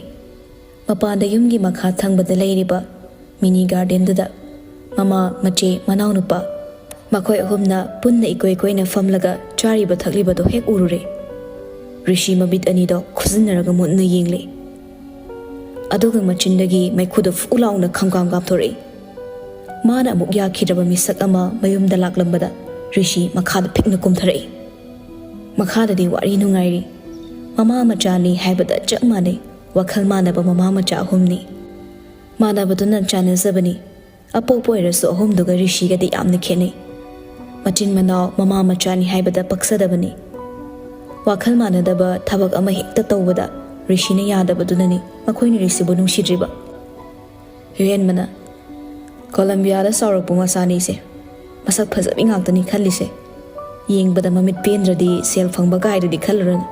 ꯃꯄꯥꯟꯗ ꯌꯨꯝꯒꯤ ꯃꯈꯥ ꯊꯪꯕꯗ ꯂꯩꯔꯤꯕ ꯃꯤꯅꯤ ꯒꯥꯔꯗꯦꯟꯗꯨꯗ ꯃꯃꯥ, ꯃꯆꯦ, ꯃꯅꯥꯎꯅꯨꯄꯥ, ꯃꯈꯣꯏ ꯑꯍꯨꯝꯅ ꯄꯨꯟꯅ ꯏꯀꯣꯏ ꯀꯣꯏꯅ ꯐꯝꯂꯒ ꯆꯥꯔꯤꯕ ꯊꯛꯂꯤꯕꯗꯨ ꯍꯦꯛ ꯎꯔꯨꯔꯦ꯫ ꯔꯤꯁꯤ ꯃꯃꯤꯠ ꯑꯅꯤꯗꯣ ꯈꯨꯖꯤꯟꯅꯔꯒ ꯃꯨꯟꯅ ꯌꯦꯡꯂꯦ꯫ ꯑꯗꯨꯒ ꯃꯆꯤꯟꯗꯒꯤ ꯃꯩꯈꯨꯗꯨ ꯐꯨ ꯂꯥꯎꯅ ꯈꯪꯒꯥꯝ ꯀꯥꯝꯊꯣꯔꯛꯏ꯫ ꯃꯥꯅ ꯑꯃꯨꯛ ꯌꯥꯈꯤꯗ꯭ꯔꯕ ꯃꯤꯁꯛ ꯑꯃ ꯃꯌꯨꯝꯗ ꯂꯥꯛꯂꯝꯕꯗ ꯔꯤꯁꯤ ꯃꯈꯥꯗ ꯐꯤꯛꯅ ꯀꯨꯝꯊꯔꯛꯏ꯫ ꯃꯈꯥꯗꯗꯤ ꯋꯥꯔꯤ ꯅꯨꯡꯉꯥꯏꯔꯤ꯫ ꯃꯃꯥ ꯃꯆꯥꯅꯤ ꯍꯥꯏꯕꯗ ꯆꯞ ꯃꯥꯟꯅꯩ꯫ ꯋꯥꯈꯜ ꯃꯥꯟꯅꯕ ꯃꯃꯥ ꯃꯆꯥ ꯑꯍꯨꯝꯅꯤ꯫ ꯃꯥꯟꯅꯕꯗꯨꯅ ꯆꯥꯟꯅꯖꯕꯅꯤ꯫ ꯑꯄꯣꯛꯄ ꯑꯣꯏꯔꯁꯨ ꯑꯍꯨꯝꯗꯨꯒ ꯔꯤꯁꯤꯒꯗꯤ ꯌꯥꯝꯅ ꯈꯦꯠꯅꯩ꯫ ꯃꯆꯤꯟ ꯃꯅꯥꯎ ꯃꯃꯥ ꯃꯆꯥꯅꯤ ꯍꯥꯏꯕꯗ ꯄꯛꯆꯗꯕꯅꯤ꯫ ꯋꯥꯈꯜ ꯃꯥꯟꯅꯗꯕ ꯊꯕꯛ ꯑꯃ ꯍꯦꯛꯇ ꯇꯧꯕꯗ ꯔꯤꯁꯤꯅ ꯌꯥꯗꯕꯗꯨꯅꯅꯤ ꯃꯈꯣꯏꯅ ꯔꯤꯁꯤꯕꯨ ꯅꯨꯡꯁꯤꯗ꯭ꯔꯤꯕ꯫ ꯍꯤꯔꯦꯟꯕꯅ, "ꯀꯣꯂꯝꯕꯤꯌꯥꯗ ꯆꯥꯎꯔꯛꯄ ꯃꯆꯥꯅꯤꯁꯦ꯫ ꯃꯁꯛ ꯐꯖꯕꯤ ꯉꯥꯛꯇꯅꯤ ꯈꯜꯂꯤꯁꯦ꯫ ꯌꯦꯡꯕꯗ ꯃꯃꯤꯠ ꯄꯦꯟꯗ꯭ꯔꯗꯤ ꯁꯦꯜ ꯐꯪꯕ ꯀꯥꯏꯗꯨꯗꯤ ꯈꯜꯂꯨꯔꯅꯨ꯫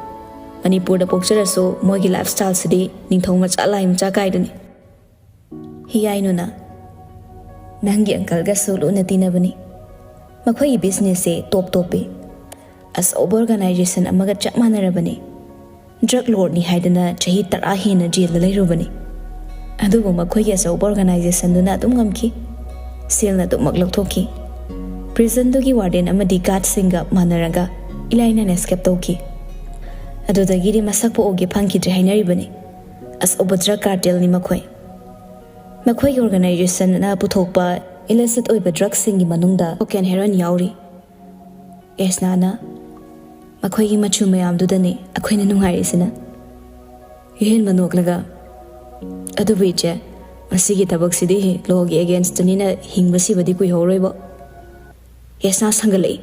ꯃꯅꯤꯄꯨꯔꯗ ꯄꯣꯛꯆꯔꯁꯨ ꯃꯣꯏꯒꯤ ꯂꯥꯏꯐ ꯁ꯭ꯇꯥꯏꯜꯁꯤꯗꯤ ꯅꯤꯡꯊꯧ ꯃꯆꯥ ꯂꯥꯏ ꯃꯆꯥ ꯀꯥꯏꯗꯨꯅꯤ"꯫ ꯍꯤꯌꯥꯏꯅꯨꯅ, "ꯅꯪꯒꯤ ꯑꯪꯀꯜꯒꯁꯨ ꯂꯨꯅ ꯇꯤꯟꯅꯕꯅꯤ꯫ ꯃꯈꯣꯏꯒꯤ ꯕꯤꯖꯤꯅꯦꯁꯁꯦ ꯇꯣꯞ ꯇꯣꯞꯄꯤ꯫ ꯑꯆꯧꯕ ꯑꯣꯔꯒꯅꯥꯏꯖꯦꯁꯟ ꯑꯃꯒ ꯆꯞ ꯃꯥꯟꯅꯔꯕꯅꯤ꯫ ꯗ꯭ꯔꯒ ꯂꯣꯔꯗꯅꯤ ꯍꯥꯏꯗꯅ ꯆꯍꯤ ꯇꯔꯥ ꯍꯦꯟꯅ ꯖꯦꯜꯗ ꯂꯩꯔꯨꯕꯅꯤ꯫ ꯑꯗꯨꯕꯨ ꯃꯈꯣꯏꯒꯤ ꯑꯆꯧꯕ ꯑꯣꯔꯒꯅꯥꯏꯖꯦꯁꯟꯗꯨꯅ ꯑꯗꯨꯝ ꯉꯝꯈꯤ꯫ ꯁꯦꯜꯅ ꯑꯗꯨꯃꯛ ꯂꯧꯊꯣꯛꯈꯤ꯫ ꯄ꯭ꯔꯤꯖꯟꯗꯨꯒꯤ ꯋꯥꯔꯗꯦꯟ ꯑꯃꯗꯤ ꯒꯥꯔꯗꯁꯤꯡꯒ ꯃꯥꯟꯅꯔꯒ ꯏꯂꯥꯏ ꯂꯥꯏꯅ ꯑꯦꯁꯀꯦꯞ ꯇꯧꯈꯤ꯫ ꯑꯗꯨꯗꯒꯤꯗꯤ ꯃꯁꯛꯄꯨ ꯎꯒꯦ ꯐꯪꯈꯤꯗ꯭ꯔꯦ ꯍꯥꯏꯅꯔꯤꯕꯅꯤ꯫ ꯑꯆꯧꯕ ꯗ꯭ꯔꯒ ꯀꯥꯔꯇꯦꯜꯅꯤ ꯃꯈꯣꯏ"꯫ ꯃꯈꯣꯏꯒꯤ ꯑꯣꯔꯒꯅꯥꯏꯖꯦꯁꯟꯅ ꯄꯨꯊꯣꯛꯄ ꯏꯂꯤꯁꯤꯠ ꯑꯣꯏꯕ ꯗ꯭ꯔꯒꯁꯤꯡꯒꯤ ꯃꯅꯨꯡꯗ ꯀꯣꯀꯦꯟ ꯍꯦꯔꯣꯏꯟ ꯌꯥꯎꯔꯤ꯫ ꯌꯥꯏꯁꯅꯥꯅ, "ꯃꯈꯣꯏꯒꯤ ꯃꯆꯨ ꯃꯌꯥꯝꯗꯨꯗꯅꯤ ꯑꯩꯈꯣꯏꯅ ꯅꯨꯡꯉꯥꯏꯔꯤꯁꯤꯅ꯫" ꯌꯨꯍꯦꯟꯕ ꯅꯣꯛꯂꯒ, "ꯑꯗꯨꯕꯨ ꯏꯆꯦ, ꯃꯁꯤꯒꯤ ꯊꯕꯛꯁꯤꯗꯤ ꯂꯣꯒꯤ ꯑꯦꯒꯦꯟꯁꯇꯅꯤꯅ ꯍꯤꯡꯕ ꯁꯤꯕꯗꯤ ꯀꯨꯏꯍꯧꯔꯣꯏꯕꯣ꯫" ꯌꯥꯏꯁꯅꯥ ꯁꯪꯒꯠꯂꯛꯏ꯫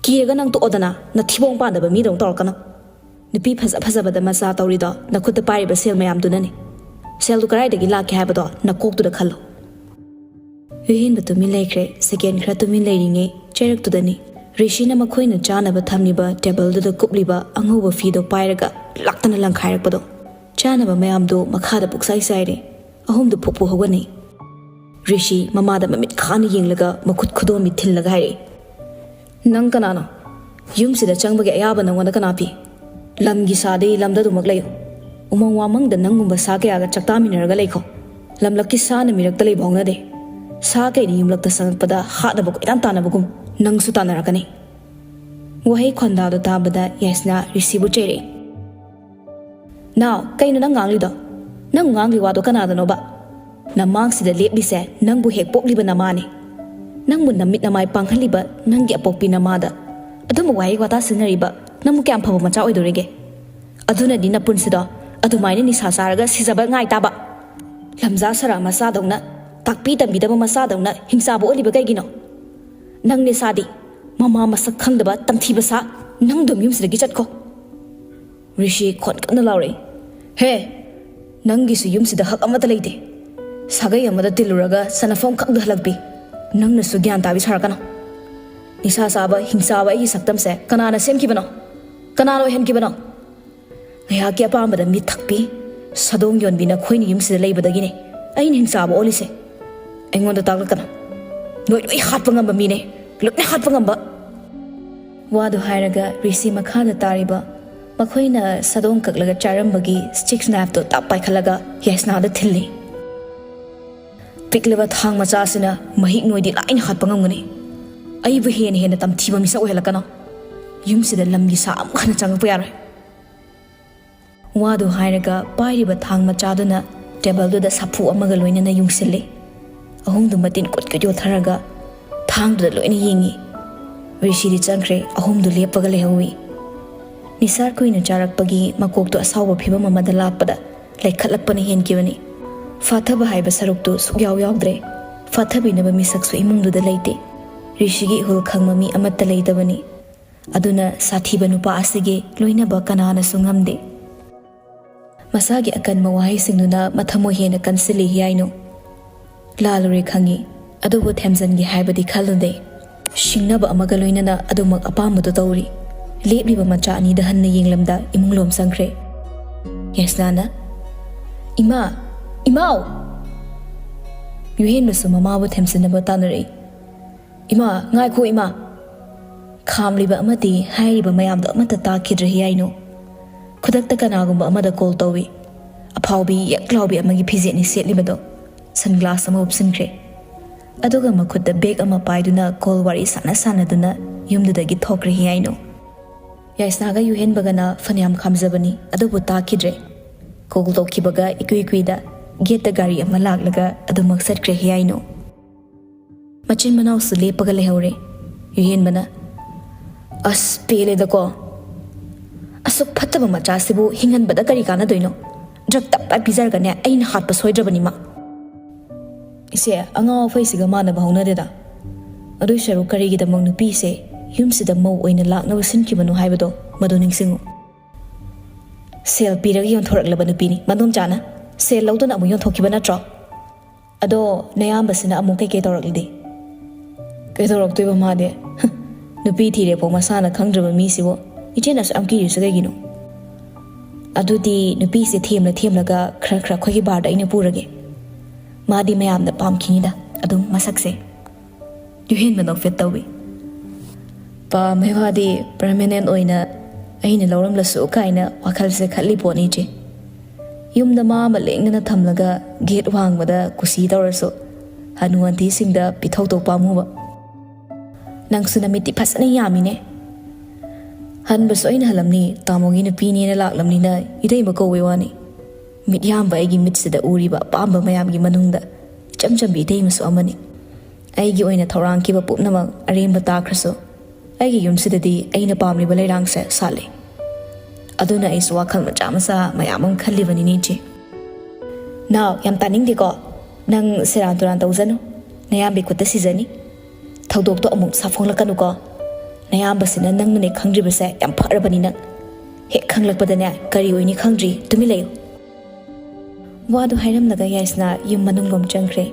"ꯀꯤꯔꯒ ꯅꯪ ꯇꯣꯛꯑꯣꯗꯅ, ꯅꯊꯤꯕꯣꯡ ꯄꯥꯟꯗꯕ ꯃꯤꯗꯧ ꯇꯧꯔꯛꯀꯅꯨ꯫ ꯅꯨꯄꯤ ꯐꯖ ꯐꯖꯕꯗ ꯃꯆꯥ ꯇꯧꯔꯤꯗꯣ ꯅꯈꯨꯠꯇ ꯄꯥꯏꯔꯤꯕ ꯁꯦꯜ ꯃꯌꯥꯝꯗꯨꯅꯅꯤ꯫ ꯁꯦꯜꯗꯨ ꯀꯗꯥꯏꯗꯒꯤ ꯂꯥꯛꯀꯦ ꯍꯥꯏꯕꯗꯣ ꯅꯀꯣꯛꯇꯨꯗ ꯈꯜꯂꯣ꯫" ꯌꯨꯍꯦꯟꯕ ꯇꯨꯃꯤꯟ ꯂꯩꯈ꯭ꯔꯦ꯫ ꯁꯦꯀꯦꯟ ꯈꯔ ꯇꯨꯃꯤꯟ ꯂꯩꯔꯤꯉꯩ ꯆꯩꯔꯛꯇꯨꯗꯅꯤ ꯔꯤꯁꯤꯅ ꯃꯈꯣꯏꯅ ꯆꯥꯅꯕ ꯊꯝꯂꯤꯕ ꯇꯦꯕꯜꯗꯨꯗ ꯀꯨꯞꯂꯤꯕ ꯑꯉꯧꯕ ꯐꯤꯗꯣ ꯄꯥꯏꯔꯒ ꯂꯥꯛꯇꯅ ꯂꯪꯈꯥꯏꯔꯛꯄꯗꯣ꯫ ꯆꯥꯅꯕ ꯃꯌꯥꯝꯗꯣ ꯃꯈꯥꯗ ꯄꯨꯛꯆꯥꯏ ꯆꯥꯏꯔꯦ꯫ ꯑꯍꯨꯝꯗꯨ ꯐꯨꯛ ꯐꯨꯛ ꯍꯧꯒꯠꯅꯩ꯫ ꯔꯤꯁꯤ ꯃꯃꯥꯗ ꯃꯃꯤꯠ ꯈꯥꯅ ꯌꯦꯡꯂꯒ ꯃꯈꯨꯠ ꯈꯨꯗꯣꯝꯕꯤ ꯊꯤꯜꯂꯒ ꯍꯥꯏꯔꯛꯏ, "ꯅꯪ ꯀꯅꯥꯅꯣ? ꯌꯨꯝꯁꯤꯗ ꯆꯪꯕꯒꯤ ꯑꯌꯥꯕ ꯅꯪꯉꯣꯟꯗ ꯀꯅꯥ ꯄꯤ? ꯂꯝꯒꯤ ꯁꯥꯗꯤ ꯂꯝꯗ ꯑꯗꯨꯃꯛ ꯂꯩꯌꯨ꯫ ꯎꯃꯪ ꯋꯥꯃꯪꯗ ꯅꯪꯒꯨꯝꯕ ꯁꯥ ꯀꯌꯥꯒ ꯆꯥꯛꯇꯥꯃꯤꯟꯅꯔꯒ ꯂꯩꯈꯣ꯫ ꯂꯝꯂꯛꯀꯤ ꯁꯥꯅ ꯃꯤꯔꯛꯇ ꯂꯩꯕ ꯍꯧꯅꯗꯦ꯫ ꯁꯥ ꯀꯩꯅ ꯌꯨꯝꯂꯛꯇ ꯆꯪꯉꯛꯄꯗ ꯍꯥꯠꯅꯕ ꯀꯣꯏꯇꯥꯟ ꯇꯥꯟꯅꯕꯒꯨꯝ ꯅꯪꯁꯨ ꯇꯥꯟꯅꯔꯛꯀꯅꯤ꯫" ꯋꯥꯍꯩ ꯈꯣꯟꯗꯥꯗꯣ ꯇꯥꯕꯗ ꯌꯥꯏꯁꯅꯥ ꯔꯤꯁꯤꯕꯨ ꯆꯩꯔꯛꯏ꯫ "ꯅꯥꯎ, ꯀꯩꯅꯣ ꯅꯪ ꯉꯥꯡꯂꯤꯗꯣ? ꯅꯪ ꯉꯥꯡꯂꯤ ꯋꯥꯗꯣ ꯀꯅꯥꯗꯅꯣꯕ? ꯅꯃꯥꯡꯁꯤꯗ ꯂꯦꯞꯂꯤꯁꯦ ꯅꯪꯕꯨ ꯍꯦꯛ ꯄꯣꯛꯂꯤꯕ ꯅꯃꯥꯅꯦ꯫ ꯅꯪꯕꯨ ꯅꯃꯤꯠ ꯅꯃꯥꯏ ꯄꯥꯡꯍꯜꯂꯤꯕ ꯅꯪꯒꯤ ꯑꯄꯣꯛꯄꯤ ꯅꯃꯥꯗ ꯑꯗꯨꯝꯕ ꯋꯥꯍꯩ ꯋꯥꯇꯥ ꯁꯤꯖꯤꯟꯅꯔꯤꯕ ꯅꯪꯕꯨ ꯀꯌꯥꯝ ꯐꯕ ꯃꯆꯥ ꯑꯣꯏꯗꯣꯔꯤꯒꯦ? ꯑꯗꯨꯅꯗꯤ ꯅꯄꯨꯟꯁꯤꯗꯣ ꯑꯗꯨꯃꯥꯏꯅ ꯅꯤꯁꯥ ꯆꯥꯔꯒ ꯁꯤꯖꯕ ꯉꯥꯏ ꯇꯥꯕ꯫ ꯂꯝꯖꯥ ꯁꯔꯥ ꯃꯆꯥꯗꯧꯅ, ꯇꯥꯛꯄꯤ ꯇꯝꯕꯤꯗꯕ ꯃꯆꯥꯗꯧꯅ ꯍꯤꯡꯆꯥꯕ ꯑꯣꯜꯂꯤꯕ ꯀꯩꯒꯤꯅꯣ? ꯅꯪꯅꯦ ꯁꯥꯗꯤ, ꯃꯃꯥ ꯃꯁꯛ ꯈꯪꯗꯕ ꯇꯝꯊꯤꯕ ꯁꯥ, ꯅꯪ ꯑꯗꯨꯝ ꯌꯨꯝꯁꯤꯗꯒꯤ ꯆꯠꯈꯣ꯫" ꯔꯤꯁꯤ ꯈꯣꯟ ꯀꯟꯅ ꯂꯥꯎꯔꯛꯏ, "ꯍꯦ! ꯅꯪꯒꯤꯁꯨ ꯌꯨꯝꯁꯤꯗ ꯍꯛ ꯑꯃꯠꯇ ꯂꯩꯇꯦ꯫ ꯁꯥꯒꯩ ꯑꯃꯗ ꯇꯤꯜꯂꯨꯔꯒ ꯆꯅꯐꯝ ꯈꯪꯗ ꯍꯜꯂꯛꯄꯤ꯫ ꯅꯪꯅꯁꯨ ꯒ꯭ꯌꯥꯟ ꯇꯥꯕꯤ ꯁꯥꯔꯛꯀꯅꯨ꯫ ꯅꯤꯁꯥ ꯆꯥꯕ, ꯍꯤꯡꯆꯥꯕ ꯑꯩꯒꯤ ꯁꯛꯇꯝꯁꯦ ꯀꯅꯥꯅ ꯁꯦꯝꯈꯤꯕꯅꯣ? ꯀꯅꯥꯅ ꯑꯣꯏꯍꯟꯈꯤꯕꯅꯣ? ꯉꯥꯏꯍꯥꯛꯀꯤ ꯑꯄꯥꯝꯕꯗ ꯃꯤꯠ ꯊꯛꯄꯤ, ꯁꯥꯗꯣꯡ ꯌꯣꯟꯕꯤ ꯅꯈꯣꯏꯅ ꯌꯨꯝꯁꯤꯗ ꯂꯩꯕꯗꯒꯤꯅꯦ ꯑꯩꯅ ꯍꯤꯡꯆꯥꯕ ꯑꯣꯜꯂꯤꯁꯦ꯫ ꯑꯩꯉꯣꯟꯗ ꯇꯥꯛꯂꯛꯀꯅꯨ꯫ ꯅꯣꯏ ꯂꯣꯏ ꯍꯥꯠꯄ ꯉꯝꯕ ꯃꯤꯅꯦ, ꯂꯣꯏꯅ ꯍꯥꯠꯄ ꯉꯝꯕ꯫" ꯋꯥꯗꯨ ꯍꯥꯏꯔꯒ ꯔꯤꯁꯤ ꯃꯈꯥꯗ ꯇꯥꯔꯤꯕ ꯃꯈꯣꯏꯅ ꯁꯥꯗꯣꯡ ꯀꯛꯂꯒ ꯆꯥꯔꯝꯕꯒꯤ ꯁ꯭ꯇꯤꯛ ꯅꯥꯏꯐꯇꯣ ꯇꯞ ꯄꯥꯏꯈꯠꯂꯒ ꯌꯥꯏꯁꯅꯥꯗ ꯊꯤꯜꯂꯤ꯫ "ꯄꯤꯛꯂꯕ ꯊꯥꯡ ꯃꯆꯥꯁꯤꯅ ꯃꯍꯤꯛ ꯅꯣꯏꯗꯤ ꯂꯥꯏꯅ ꯍꯥꯠꯄ ꯉꯝꯒꯅꯤ꯫ ꯑꯩꯕꯨ ꯍꯦꯟꯅ ꯍꯦꯟꯅ ꯇꯝꯊꯤꯕ ꯃꯤꯁꯛ ꯑꯣꯏꯍꯜꯂꯛꯀꯅꯨ꯫ ꯌꯨꯝꯁꯤꯗ ꯂꯝꯒꯤ ꯁꯥ ꯑꯃꯨꯛ ꯍꯟꯅ ꯆꯪꯉꯛꯄ ꯌꯥꯔꯣꯏ꯫" ꯋꯥꯗꯨ ꯍꯥꯏꯔꯒ ꯄꯥꯏꯔꯤꯕ ꯊꯥꯡ ꯃꯆꯥꯗꯨꯅ ꯇꯦꯕꯜꯗꯨꯗ ꯁꯥꯐꯨ ꯑꯃꯒ ꯂꯣꯏꯅꯅ ꯌꯨꯡꯁꯤꯜꯂꯤ꯫ ꯑꯍꯨꯝꯗꯨ ꯃꯇꯤꯟ ꯀꯨꯠ ꯀꯨꯠ ꯌꯣꯠꯊꯔꯒ ꯊꯥꯡꯗꯨꯗ ꯂꯣꯏꯅ ꯌꯦꯡꯉꯤ꯫ ꯔꯤꯁꯤꯗꯤ ꯆꯪꯈ꯭ꯔꯦ, ꯑꯍꯨꯝꯗꯨ ꯂꯦꯞꯄꯒ ꯂꯩꯍꯧꯏ꯫ ꯅꯤꯁꯥ ꯀꯨꯏꯅ ꯆꯥꯔꯛꯄꯒꯤ ꯃꯀꯣꯛꯇꯣ ꯑꯁꯥꯎꯕ ꯐꯤꯕꯝ ꯑꯃꯗ ꯂꯥꯛꯄꯗ ꯂꯩꯈꯠꯂꯛꯄꯅ ꯍꯦꯟꯈꯤꯕꯅꯤ꯫ ꯐꯥꯊꯕ ꯍꯥꯏꯕ ꯁꯔꯨꯛꯇꯨ ꯁꯨꯛꯌꯥꯎ ꯌꯥꯎꯗ꯭ꯔꯦ꯫ ꯐꯥꯊꯕꯤꯅꯕ ꯃꯤꯁꯛꯁꯨ ꯏꯃꯨꯡꯗꯨꯗ ꯂꯩꯇꯦ꯫ ꯔꯤꯁꯤꯒꯤ ꯏꯍꯨꯜ ꯈꯪꯕ ꯃꯤ ꯑꯃꯠꯇ ꯂꯩꯇꯕꯅꯤ꯫ ꯑꯗꯨꯅ ꯁꯥꯊꯤꯕ ꯅꯨꯄꯥ ꯑꯁꯤꯒꯤ ꯂꯣꯏꯅꯕ ꯀꯅꯥꯅꯁꯨ ꯉꯝꯗꯦ꯫ ꯃꯁꯥꯒꯤ ꯑꯀꯟꯕ ꯋꯥꯍꯩꯁꯤꯡꯗꯨꯅ ꯃꯊꯃꯣꯏ ꯍꯦꯟꯅ ꯀꯟꯁꯤꯜꯂꯤ ꯍꯤꯌꯥꯏꯅꯨ꯫ ꯂꯥꯜꯂꯨꯔꯦ ꯈꯪꯉꯤ, ꯑꯗꯨꯕꯨ ꯊꯦꯝꯖꯤꯟꯒꯦ ꯍꯥꯏꯕꯗꯤ ꯈꯜꯂꯨꯗꯦ꯫ ꯁꯤꯡꯅꯕ ꯑꯃꯒ ꯂꯣꯏꯅꯅ ꯑꯗꯨꯃꯛ ꯑꯄꯥꯝꯕꯗꯨ ꯇꯧꯔꯤ꯫ ꯂꯦꯞꯂꯤꯕ ꯃꯆꯥ ꯑꯅꯤꯗ ꯍꯟꯅ ꯌꯦꯡꯂꯝꯗ ꯏꯃꯨꯡꯂꯣꯝ ꯆꯪꯈ꯭ꯔꯦ꯫ ꯌꯥꯏꯁꯅꯥꯅ, "ꯏꯃꯥ! ꯏꯃꯥꯎ!" ꯌꯨꯍꯦꯟꯕꯁꯨ ꯃꯃꯥꯕꯨ ꯊꯦꯝꯖꯤꯟꯅꯕ ꯇꯥꯟꯅꯔꯛꯏ꯫ "ꯏꯃꯥ, ꯉꯥꯏꯈꯣ ꯏꯃꯥ!" ꯈꯥꯝꯂꯤꯕ ꯑꯃꯗꯤ ꯍꯥꯏꯔꯤꯕ ꯃꯌꯥꯝꯗꯣ ꯑꯃꯠꯇ ꯇꯥꯈꯤꯗ꯭ꯔꯦ ꯍꯤꯌꯥꯏꯅꯨ꯫ ꯈꯨꯗꯛꯇ ꯀꯅꯥꯒꯨꯝꯕ ꯑꯃꯗ ꯀꯣꯜ ꯇꯧꯏ꯫ ꯑꯐꯥꯎꯕꯤ ꯌꯛ ꯂꯥꯎꯕꯤ ꯑꯃꯒꯤ ꯐꯤꯖꯦꯠꯅꯤ ꯁꯦꯠꯂꯤꯕꯗꯣ꯫ ꯁꯟꯒ꯭ꯂꯥꯁ ꯑꯃ ꯎꯞꯁꯤꯟꯈ꯭ꯔꯦ꯫ ꯑꯗꯨꯒ ꯃꯈꯨꯠꯇ ꯕꯦꯒ ꯑꯃ ꯄꯥꯏꯗꯨꯅ ꯀꯣꯜ ꯋꯥꯔꯤ ꯁꯥꯟꯅ ꯁꯥꯟꯅꯗꯨꯅ ꯌꯨꯝꯗꯨꯗꯒꯤ ꯊꯣꯛꯈ꯭ꯔꯦ ꯍꯤꯌꯥꯏꯅꯨ꯫ ꯌꯥꯏꯁꯅꯥꯒ ꯌꯨꯍꯦꯟꯕꯒꯅ ꯐꯅꯌꯥꯝ ꯈꯥꯝꯖꯕꯅꯤ, ꯑꯗꯨꯕꯨ ꯇꯥꯈꯤꯗ꯭ꯔꯦ꯫ ꯀꯣꯜ ꯇꯧꯈꯤꯕꯒ ꯏꯀꯨꯏ ꯀꯨꯏꯗ ꯒꯦꯠꯇ ꯒꯥꯔꯤ ꯑꯃ ꯂꯥꯛꯂꯒ ꯑꯗꯨꯃꯛ ꯆꯠꯈ꯭ꯔꯦ ꯍꯤꯌꯥꯏꯅꯨ꯫ ꯃꯆꯤꯟ ꯃꯅꯥꯎꯁꯨ ꯂꯦꯞꯄꯒ ꯂꯩꯍꯧꯔꯦ꯫ ꯌꯨꯍꯦꯟꯕꯅ, "ꯑꯁ, ꯄꯦꯜꯂꯦꯗꯀꯣ꯫ ꯑꯁꯨꯛ ꯐꯠꯇꯕ ꯃꯆꯥꯁꯤꯕꯨ ꯍꯤꯡꯍꯟꯕꯗ ꯀꯔꯤ ꯀꯥꯟꯅꯗꯣꯏꯅꯣ? ꯗ꯭ꯔꯒ ꯇꯞ ꯇꯥꯏ ꯄꯤꯖꯔꯒꯅꯦ ꯑꯩꯅ ꯍꯥꯠꯄ ꯁꯣꯏꯗ꯭ꯔꯕꯅꯤ ꯃꯥ꯫" "ꯏꯆꯦ, ꯑꯉꯥꯎ ꯑꯐꯩꯁꯤꯒ ꯃꯥꯟꯅꯕ ꯍꯧꯅꯗꯦꯗ꯫ ꯑꯗꯨꯏ ꯁꯔꯨꯛ ꯀꯔꯤꯒꯤꯗꯃꯛ ꯅꯨꯄꯤꯁꯦ ꯌꯨꯝꯁꯤꯗ ꯃꯧ ꯑꯣꯏꯅ ꯂꯥꯛꯅꯕ ꯁꯤꯟꯈꯤꯕꯅꯣ ꯍꯥꯏꯕꯗꯣ ꯃꯗꯨ ꯅꯤꯡꯁꯤꯡꯉꯨ꯫ ꯁꯦꯜ ꯄꯤꯔꯒ ꯌꯣꯟꯊꯣꯔꯛꯂꯕ ꯅꯨꯄꯤꯅꯤ ꯃꯗꯣꯝꯆꯥꯅ꯫ ꯁꯦꯜ ꯂꯧꯗꯨꯅ ꯑꯃꯨꯛ ꯌꯣꯟꯊꯣꯛꯈꯤꯕ ꯅꯠꯇ꯭ꯔꯣ? ꯑꯗꯣ ꯅꯌꯥꯝꯕꯁꯤꯅ ꯑꯃꯨꯛ ꯀꯩꯀꯩ ꯇꯧꯔꯛꯂꯤꯗꯤ?" "ꯀꯩꯗꯧꯔꯛꯇꯣꯏꯕ ꯃꯥꯗꯤ? ꯅꯨꯄꯤ ꯊꯤꯔꯦꯐꯥꯎ ꯃꯁꯥꯅ ꯈꯪꯗ꯭ꯔꯕ ꯃꯤꯁꯤꯕꯨ ꯏꯆꯦꯅ ꯑꯁꯨꯛ ꯌꯥꯝ ꯀꯤꯔꯤꯁꯤ ꯀꯩꯒꯤꯅꯣ?" "ꯑꯗꯨꯗꯤ ꯅꯨꯄꯤꯁꯦ ꯊꯦꯝꯂ ꯊꯦꯝꯂꯒ ꯈꯔ ꯈꯔ ꯑꯩꯈꯣꯏꯒꯤ ꯕꯥꯔꯗ ꯑꯩꯅ ꯄꯨꯔꯒꯦ꯫ ꯃꯥꯗꯤ ꯃꯌꯥꯝꯅ ꯄꯥꯝꯈꯤꯅꯤꯗ ꯑꯗꯨꯝ ꯃꯁꯛꯁꯦ꯫" ꯌꯨꯍꯦꯟꯕ ꯅꯣꯛꯐꯦꯠ ꯇꯧꯏ꯫ "ꯄꯥꯝꯕꯩ ꯋꯥꯗꯤ ꯄꯔꯃꯅꯦꯟ ꯑꯣꯏꯅ ꯑꯩꯅ ꯂꯧꯔꯝꯂꯁꯨ ꯀꯥꯏꯅ ꯋꯥꯈꯜꯁꯦ ꯈꯜꯂꯤ ꯄꯣꯠꯅꯤ ꯏꯆꯦ꯫ ꯌꯨꯝꯗ ꯃꯥ ꯑꯃ ꯂꯦꯡꯗꯅ ꯊꯝꯂꯒ ꯒꯦꯠ ꯋꯥꯡꯃꯗ ꯀꯨꯁꯤ ꯇꯧꯔꯁꯨ ꯍꯅꯨ ꯍꯟꯊꯤꯁꯤꯡꯗ ꯄꯤꯊꯧꯗꯧ ꯄꯥꯝꯃꯨꯕ꯫ ꯅꯪꯁꯨ ꯅꯃꯤꯠꯇꯤ ꯐꯖꯅ ꯌꯥꯝꯃꯤꯅꯦ꯫ ꯍꯟꯕꯁꯨ ꯑꯩꯅ ꯍꯜꯂꯝꯅꯤ, ꯇꯥꯃꯣꯒꯤ ꯅꯨꯄꯤꯅꯦꯅ ꯂꯥꯛꯂꯝꯅꯤꯅ ꯏꯇꯩꯃ ꯀꯧꯕꯩ ꯋꯥꯅꯤ꯫ ꯃꯤꯠꯌꯥꯝꯕ ꯑꯩꯒꯤ ꯃꯤꯠꯁꯤꯗ ꯎꯔꯤꯕ ꯑꯄꯥꯝꯕ ꯃꯌꯥꯝꯒꯤ ꯃꯅꯨꯡꯗ ꯏꯆꯝ ꯆꯝꯕꯤ ꯏꯇꯩꯃꯁꯨ ꯑꯃꯅꯤ꯫ ꯑꯩꯒꯤ ꯑꯣꯏꯅ ꯊꯧꯔꯥꯡꯈꯤꯕ ꯄꯨꯝꯅꯃꯛ ꯑꯔꯦꯝꯕ ꯇꯥꯈ꯭ꯔꯁꯨ, ꯑꯩꯒꯤ ꯌꯨꯝꯁꯤꯗꯗꯤ ꯑꯩꯅ ꯄꯥꯝꯂꯤꯕ ꯂꯩꯔꯥꯡꯁꯦ ꯁꯥꯠꯂꯤ꯫ ꯑꯗꯨꯅ ꯑꯩꯁꯨ ꯋꯥꯈꯜ ꯃꯆꯥ ꯃꯆꯥ ꯃꯌꯥꯝ ꯑꯃ ꯈꯜꯂꯤꯕꯅꯤꯅꯦ, ꯏꯆꯦ꯫ ꯅꯥꯎ, ꯌꯥꯝ ꯇꯥꯅꯤꯡꯗꯦꯀꯣ꯫ ꯅꯪ ꯁꯦꯔꯥꯟ ꯇꯨꯔꯥꯟ ꯇꯧꯖꯅꯨ꯫ ꯅꯌꯥꯝꯕꯒꯤ ꯈꯨꯠꯇ ꯁꯤꯖꯅꯤ꯫ ꯊꯧꯗꯣꯛꯇꯣ ꯑꯃꯨꯛ ꯁꯥꯐꯣꯡꯂꯛꯀꯅꯨꯀꯣ꯫ ꯅꯌꯥꯝꯕꯁꯤꯅ ꯅꯪꯅꯅꯦ ꯈꯪꯗ꯭ꯔꯤꯕꯁꯦ ꯌꯥꯝ ꯐꯔꯕꯅꯤ ꯅꯪ꯫ ꯍꯦꯛ ꯈꯪꯂꯛꯄꯗꯅꯦ ꯀꯔꯤ ꯑꯣꯏꯅꯤ ꯈꯪꯗ꯭ꯔꯤ, ꯇꯨꯃꯤꯟ ꯂꯩꯌꯨ꯫ ꯋꯥꯗꯨ ꯍꯥꯏꯔꯝꯂꯒ ꯌꯥꯏꯁꯅꯥ ꯌꯨꯝ ꯃꯅꯨꯡꯂꯣꯝ ꯆꯪꯈ꯭ꯔꯦ꯫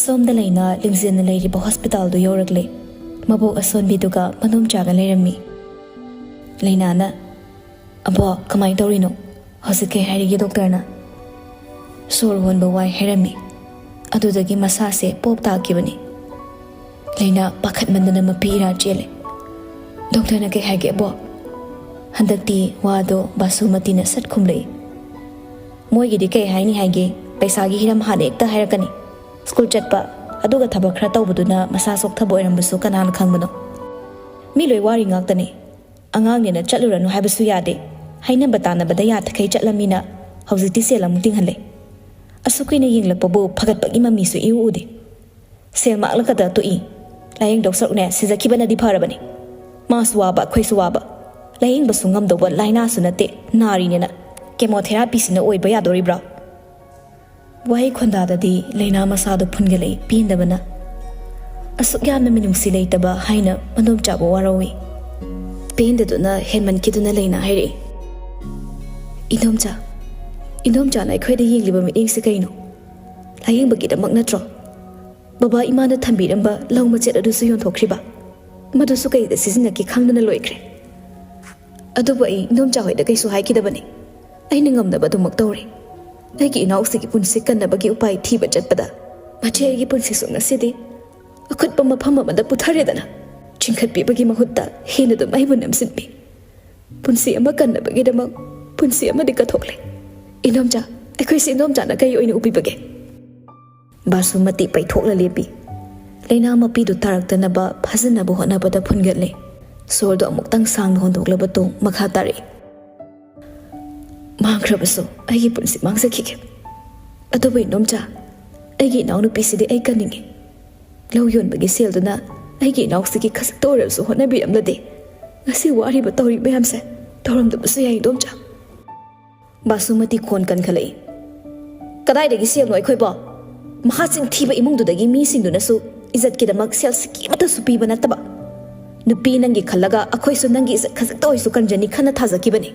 ꯁꯣꯝꯗ ꯂꯩꯅꯥ ꯂꯤꯡꯖꯦꯜꯅ ꯂꯩꯔꯤꯕ ꯍꯣꯁꯄꯤꯇꯥꯜꯗꯨ ꯌꯧꯔꯛꯂꯦ꯫ ꯃꯕꯣꯛ ꯑꯁꯣꯟꯕꯤꯗꯨꯒ ꯃꯅꯣꯝꯆꯥꯒ ꯂꯩꯔꯝꯃꯤ꯫ ꯂꯩꯅꯥꯅ, "ꯑꯕꯣꯛ, ꯀꯃꯥꯏꯅ ꯇꯧꯔꯤꯅꯣ? ꯍꯧꯖꯤꯛ ꯀꯩ ꯍꯥꯏꯔꯤꯒꯦ ꯗꯣꯛꯇꯔꯅ?" "ꯁꯣꯔ ꯍꯣꯟꯕ ꯋꯥꯏ ꯍꯥꯏꯔꯝꯃꯤ꯫ ꯑꯗꯨꯗꯒꯤ ꯃꯁꯥꯁꯦ ꯄꯣꯞ ꯇꯥꯈꯤꯕꯅꯤ꯫" ꯂꯩꯅꯥ ꯄꯥꯈꯠꯃꯟꯗꯅ ꯃꯄꯤ ꯏꯔꯥ ꯆꯦꯜꯂꯦ꯫ "ꯗꯣꯛꯇꯔꯅ ꯀꯩ ꯍꯥꯏꯒꯦ, ꯑꯕꯣꯛ?" ꯍꯟꯗꯛꯇꯤ ꯋꯥꯗꯣ ꯕꯥꯁꯨꯃꯇꯤꯅ ꯁꯠ ꯈꯨꯝꯂꯛꯏ꯫ "ꯃꯣꯏꯒꯤꯗꯤ ꯀꯩ ꯍꯥꯏꯅꯤ ꯍꯥꯏꯒꯦ? ꯄꯩꯁꯥꯒꯤ ꯍꯤꯔꯝ ꯍꯥꯟꯅ ꯍꯦꯛꯇ ꯍꯥꯏꯔꯛꯀꯅꯤ꯫ ꯁ꯭ꯀꯨꯜ ꯆꯠꯄ, ꯑꯗꯨꯒ ꯊꯕꯛ ꯈꯔ ꯇꯧꯕꯗꯨꯅ ꯃꯁꯥ ꯆꯣꯛꯊꯕ ꯑꯣꯏꯔꯝꯕꯁꯨ ꯀꯅꯥꯅ ꯈꯪꯕꯅꯣ? ꯃꯤ ꯂꯣꯏ ꯋꯥꯔꯤ ꯉꯥꯛꯇꯅꯤ꯫ ꯑꯉꯥꯡꯅꯦꯅ ꯆꯠꯂꯨꯔꯅꯨ ꯍꯥꯏꯕꯁꯨ ꯌꯥꯗꯦ꯫ ꯍꯥꯏꯅꯕ ꯇꯥꯟꯅꯕꯗ ꯌꯥꯊꯈꯩ ꯆꯠꯂꯝꯃꯤꯅ ꯍꯧꯖꯤꯛꯇꯤ ꯁꯦꯜ ꯑꯃꯨꯛ ꯇꯤꯡꯍꯜꯂꯦ꯫ ꯑꯁꯨꯛ ꯀꯨꯏꯅ ꯌꯦꯡꯂꯛꯄꯕꯨ ꯐꯒꯠꯄꯒꯤ ꯃꯃꯤꯁꯨ ꯏꯎ ꯎꯗꯦ꯫ ꯁꯦꯜ ꯃꯥꯡꯂꯒꯗ ꯇꯣꯛꯏ꯫ ꯂꯥꯌꯦꯡꯗꯧ ꯁꯔꯨꯛꯅꯦ ꯁꯤꯖꯈꯤꯕꯅꯗꯤ ꯐꯔꯕꯅꯤ꯫ ꯃꯥꯁꯨ ꯋꯥꯕ, ꯑꯩꯈꯣꯏꯁꯨ ꯋꯥꯕ꯫ ꯂꯥꯌꯦꯡꯕꯁꯨ ꯉꯝꯗꯧꯕ ꯂꯥꯏꯅꯥꯁꯨ ꯅꯠꯇꯦ, ꯅꯥꯔꯤꯅꯦꯅ꯫ ꯀꯦꯃꯣꯊꯦꯔꯥꯄꯤꯁꯤꯅ ꯑꯣꯏꯕ ꯌꯥꯗꯣꯔꯤꯕ꯭ꯔꯥ?" ꯋꯥꯍꯩ ꯈꯣꯟꯗꯥꯗꯗꯤ ꯂꯩꯅꯥ ꯃꯁꯥꯗꯣ ꯐꯨꯟꯒꯠꯂꯛꯏ ꯄꯦꯟꯗꯕꯅ꯫ ꯑꯁꯨꯛ ꯌꯥꯝꯅ ꯃꯤꯅꯨꯡꯁꯤ ꯂꯩꯇꯕ ꯍꯥꯏꯅ ꯃꯅꯣꯝꯆꯥꯕꯨ ꯋꯥꯔꯧꯏ꯫ ꯄꯦꯟꯗꯗꯨꯅ ꯍꯦꯟꯃꯟꯈꯤꯗꯨꯅ ꯂꯩꯅꯥ ꯍꯥꯏꯔꯛꯏ, "ꯏꯟꯗꯣꯝꯆꯥ, ꯏꯟꯗꯣꯝꯆꯥꯅ ꯑꯩꯈꯣꯏꯗ ꯌꯦꯡꯂꯤꯕ ꯃꯤꯠꯌꯦꯡꯁꯤ ꯀꯩꯅꯣ? ꯂꯥꯌꯦꯡꯕꯒꯤꯗꯃꯛ ꯅꯠꯇ꯭ꯔꯣ? ꯕꯕꯥ ꯏꯃꯥꯅ ꯊꯝꯕꯤꯔꯝꯕ ꯂꯧ ꯃꯆꯦꯠ ꯑꯗꯨꯁꯨ ꯌꯣꯟꯊꯣꯛꯈ꯭ꯔꯤꯕ? ꯃꯗꯨꯁꯨ ꯀꯩꯗ ꯁꯤꯖꯤꯟꯅꯒꯦ ꯈꯪꯗꯅ ꯂꯣꯏꯈ꯭ꯔꯦ꯫ ꯑꯗꯨꯕꯨ ꯑꯩ ꯏꯟꯗꯣꯝꯆꯥ ꯍꯣꯏꯗ ꯀꯩꯁꯨ ꯍꯥꯏꯈꯤꯗꯕꯅꯤ꯫ ꯑꯩꯅ ꯉꯝꯅꯕ ꯑꯗꯨꯃꯛ ꯇꯧꯔꯦ꯫ ꯑꯩꯒꯤ ꯏꯅꯥꯎꯁꯤꯒꯤ ꯄꯨꯟꯁꯤ ꯀꯟꯅꯕꯒꯤ ꯎꯄꯥꯏ ꯊꯤꯕ ꯆꯠꯄꯗ ꯃꯆꯦ ꯑꯩꯒꯤ ꯄꯨꯟꯁꯤꯁꯨ ꯉꯁꯤꯗꯤ ꯑꯈꯨꯠꯄ ꯃꯐꯝ ꯑꯃꯗ ꯄꯨꯊꯔꯦꯗꯅ꯫ ꯆꯤꯡꯈꯠꯄꯤꯕꯒꯤ ꯃꯍꯨꯠꯇ ꯍꯦꯟꯅ ꯑꯗꯨꯝ ꯑꯩꯕꯨ ꯅꯝꯁꯤꯟꯕꯤ꯫ ꯄꯨꯟꯁꯤ ꯑꯃ ꯀꯟꯅꯕꯒꯤꯗꯃꯛ ꯄꯨꯟꯁꯤ ꯑꯃꯗꯤ ꯀꯠꯊꯣꯛꯂꯦ꯫ ꯏꯟꯗꯣꯝꯆꯥ, ꯑꯩꯈꯣꯏꯁꯤ ꯏꯟꯗꯣꯝꯆꯥꯅ ꯀꯩ ꯑꯣꯏꯅ ꯎꯕꯤꯕꯒꯦ?" ꯕꯥꯁꯨꯃꯇꯤ ꯄꯩꯊꯣꯛꯂ ꯂꯦꯞꯄꯤ꯫ ꯂꯥꯏꯅꯥ ꯃꯄꯤꯗꯨ ꯇꯥꯔꯛꯇꯅꯕ ꯐꯥꯖꯤꯟꯅꯕ ꯍꯣꯠꯅꯕꯗ ꯐꯨꯟꯒꯠꯂꯦ꯫ ꯁꯣꯔꯗꯣ ꯑꯃꯨꯛꯇꯪ ꯁꯥꯡꯅ ꯍꯣꯟꯗꯣꯛꯂꯕ ꯇꯨꯡ ꯃꯈꯥ ꯇꯥꯔꯛꯏ꯫ ꯃꯥꯡꯈ꯭ꯔꯕꯁꯨ ꯑꯩꯒꯤ ꯄꯨꯟꯁꯤ ꯃꯥꯡꯖꯈꯤꯒꯦ꯫ ꯑꯗꯨꯕꯨ ꯏꯅꯣꯝꯆꯥ, ꯑꯩꯒꯤ ꯏꯅꯥꯎꯅꯨꯄꯤꯁꯤꯗꯤ ꯑꯩ ꯀꯟꯅꯤꯡꯉꯤ꯫ ꯂꯧ ꯌꯣꯟꯕꯒꯤ ꯁꯦꯜꯗꯨꯅ ꯑꯩꯒꯤ ꯏꯅꯥꯎꯁꯤꯒꯤ ꯈꯖꯤꯛꯇ ꯑꯣꯏꯔꯕꯁꯨ ꯍꯣꯠꯅꯕꯤꯔꯝꯂꯗꯤ ꯉꯁꯤ ꯋꯥꯔꯤꯕ ꯇꯧꯔꯤ ꯃꯌꯥꯝꯁꯦ ꯇꯧꯔꯝꯗꯕꯁꯨ ꯌꯥꯏ ꯏꯅꯣꯝꯆꯥ꯫ ꯕꯥꯁꯨꯃꯇꯤ ꯈꯣꯟ ꯀꯟꯈꯠꯂꯛꯏ꯫ ꯀꯗꯥꯏꯗꯒꯤ ꯁꯦꯜꯅꯣ ꯑꯩꯈꯣꯏꯕꯣ? ꯃꯍꯥꯛꯁꯤꯡ ꯊꯤꯕ ꯏꯃꯨꯡꯗꯨꯗꯒꯤ ꯃꯤꯁꯤꯡꯗꯨꯅꯁꯨ ꯏꯖꯠꯀꯤꯗꯃꯛ ꯁꯦꯜ ꯁꯤꯀꯤ ꯑꯃꯠꯇꯁꯨ ꯄꯤꯕ ꯅꯠꯇꯕ꯫ ꯅꯨꯄꯤ ꯅꯪꯒꯤ ꯈꯜꯂꯒ ꯑꯩꯈꯣꯏꯁꯨ ꯅꯪꯒꯤ ꯏꯖꯠ ꯈꯖꯤꯛꯇ ꯑꯣꯏꯁꯨ ꯀꯟꯖꯅꯤ ꯈꯟꯅ ꯊꯥꯖꯈꯤꯕꯅꯤ꯫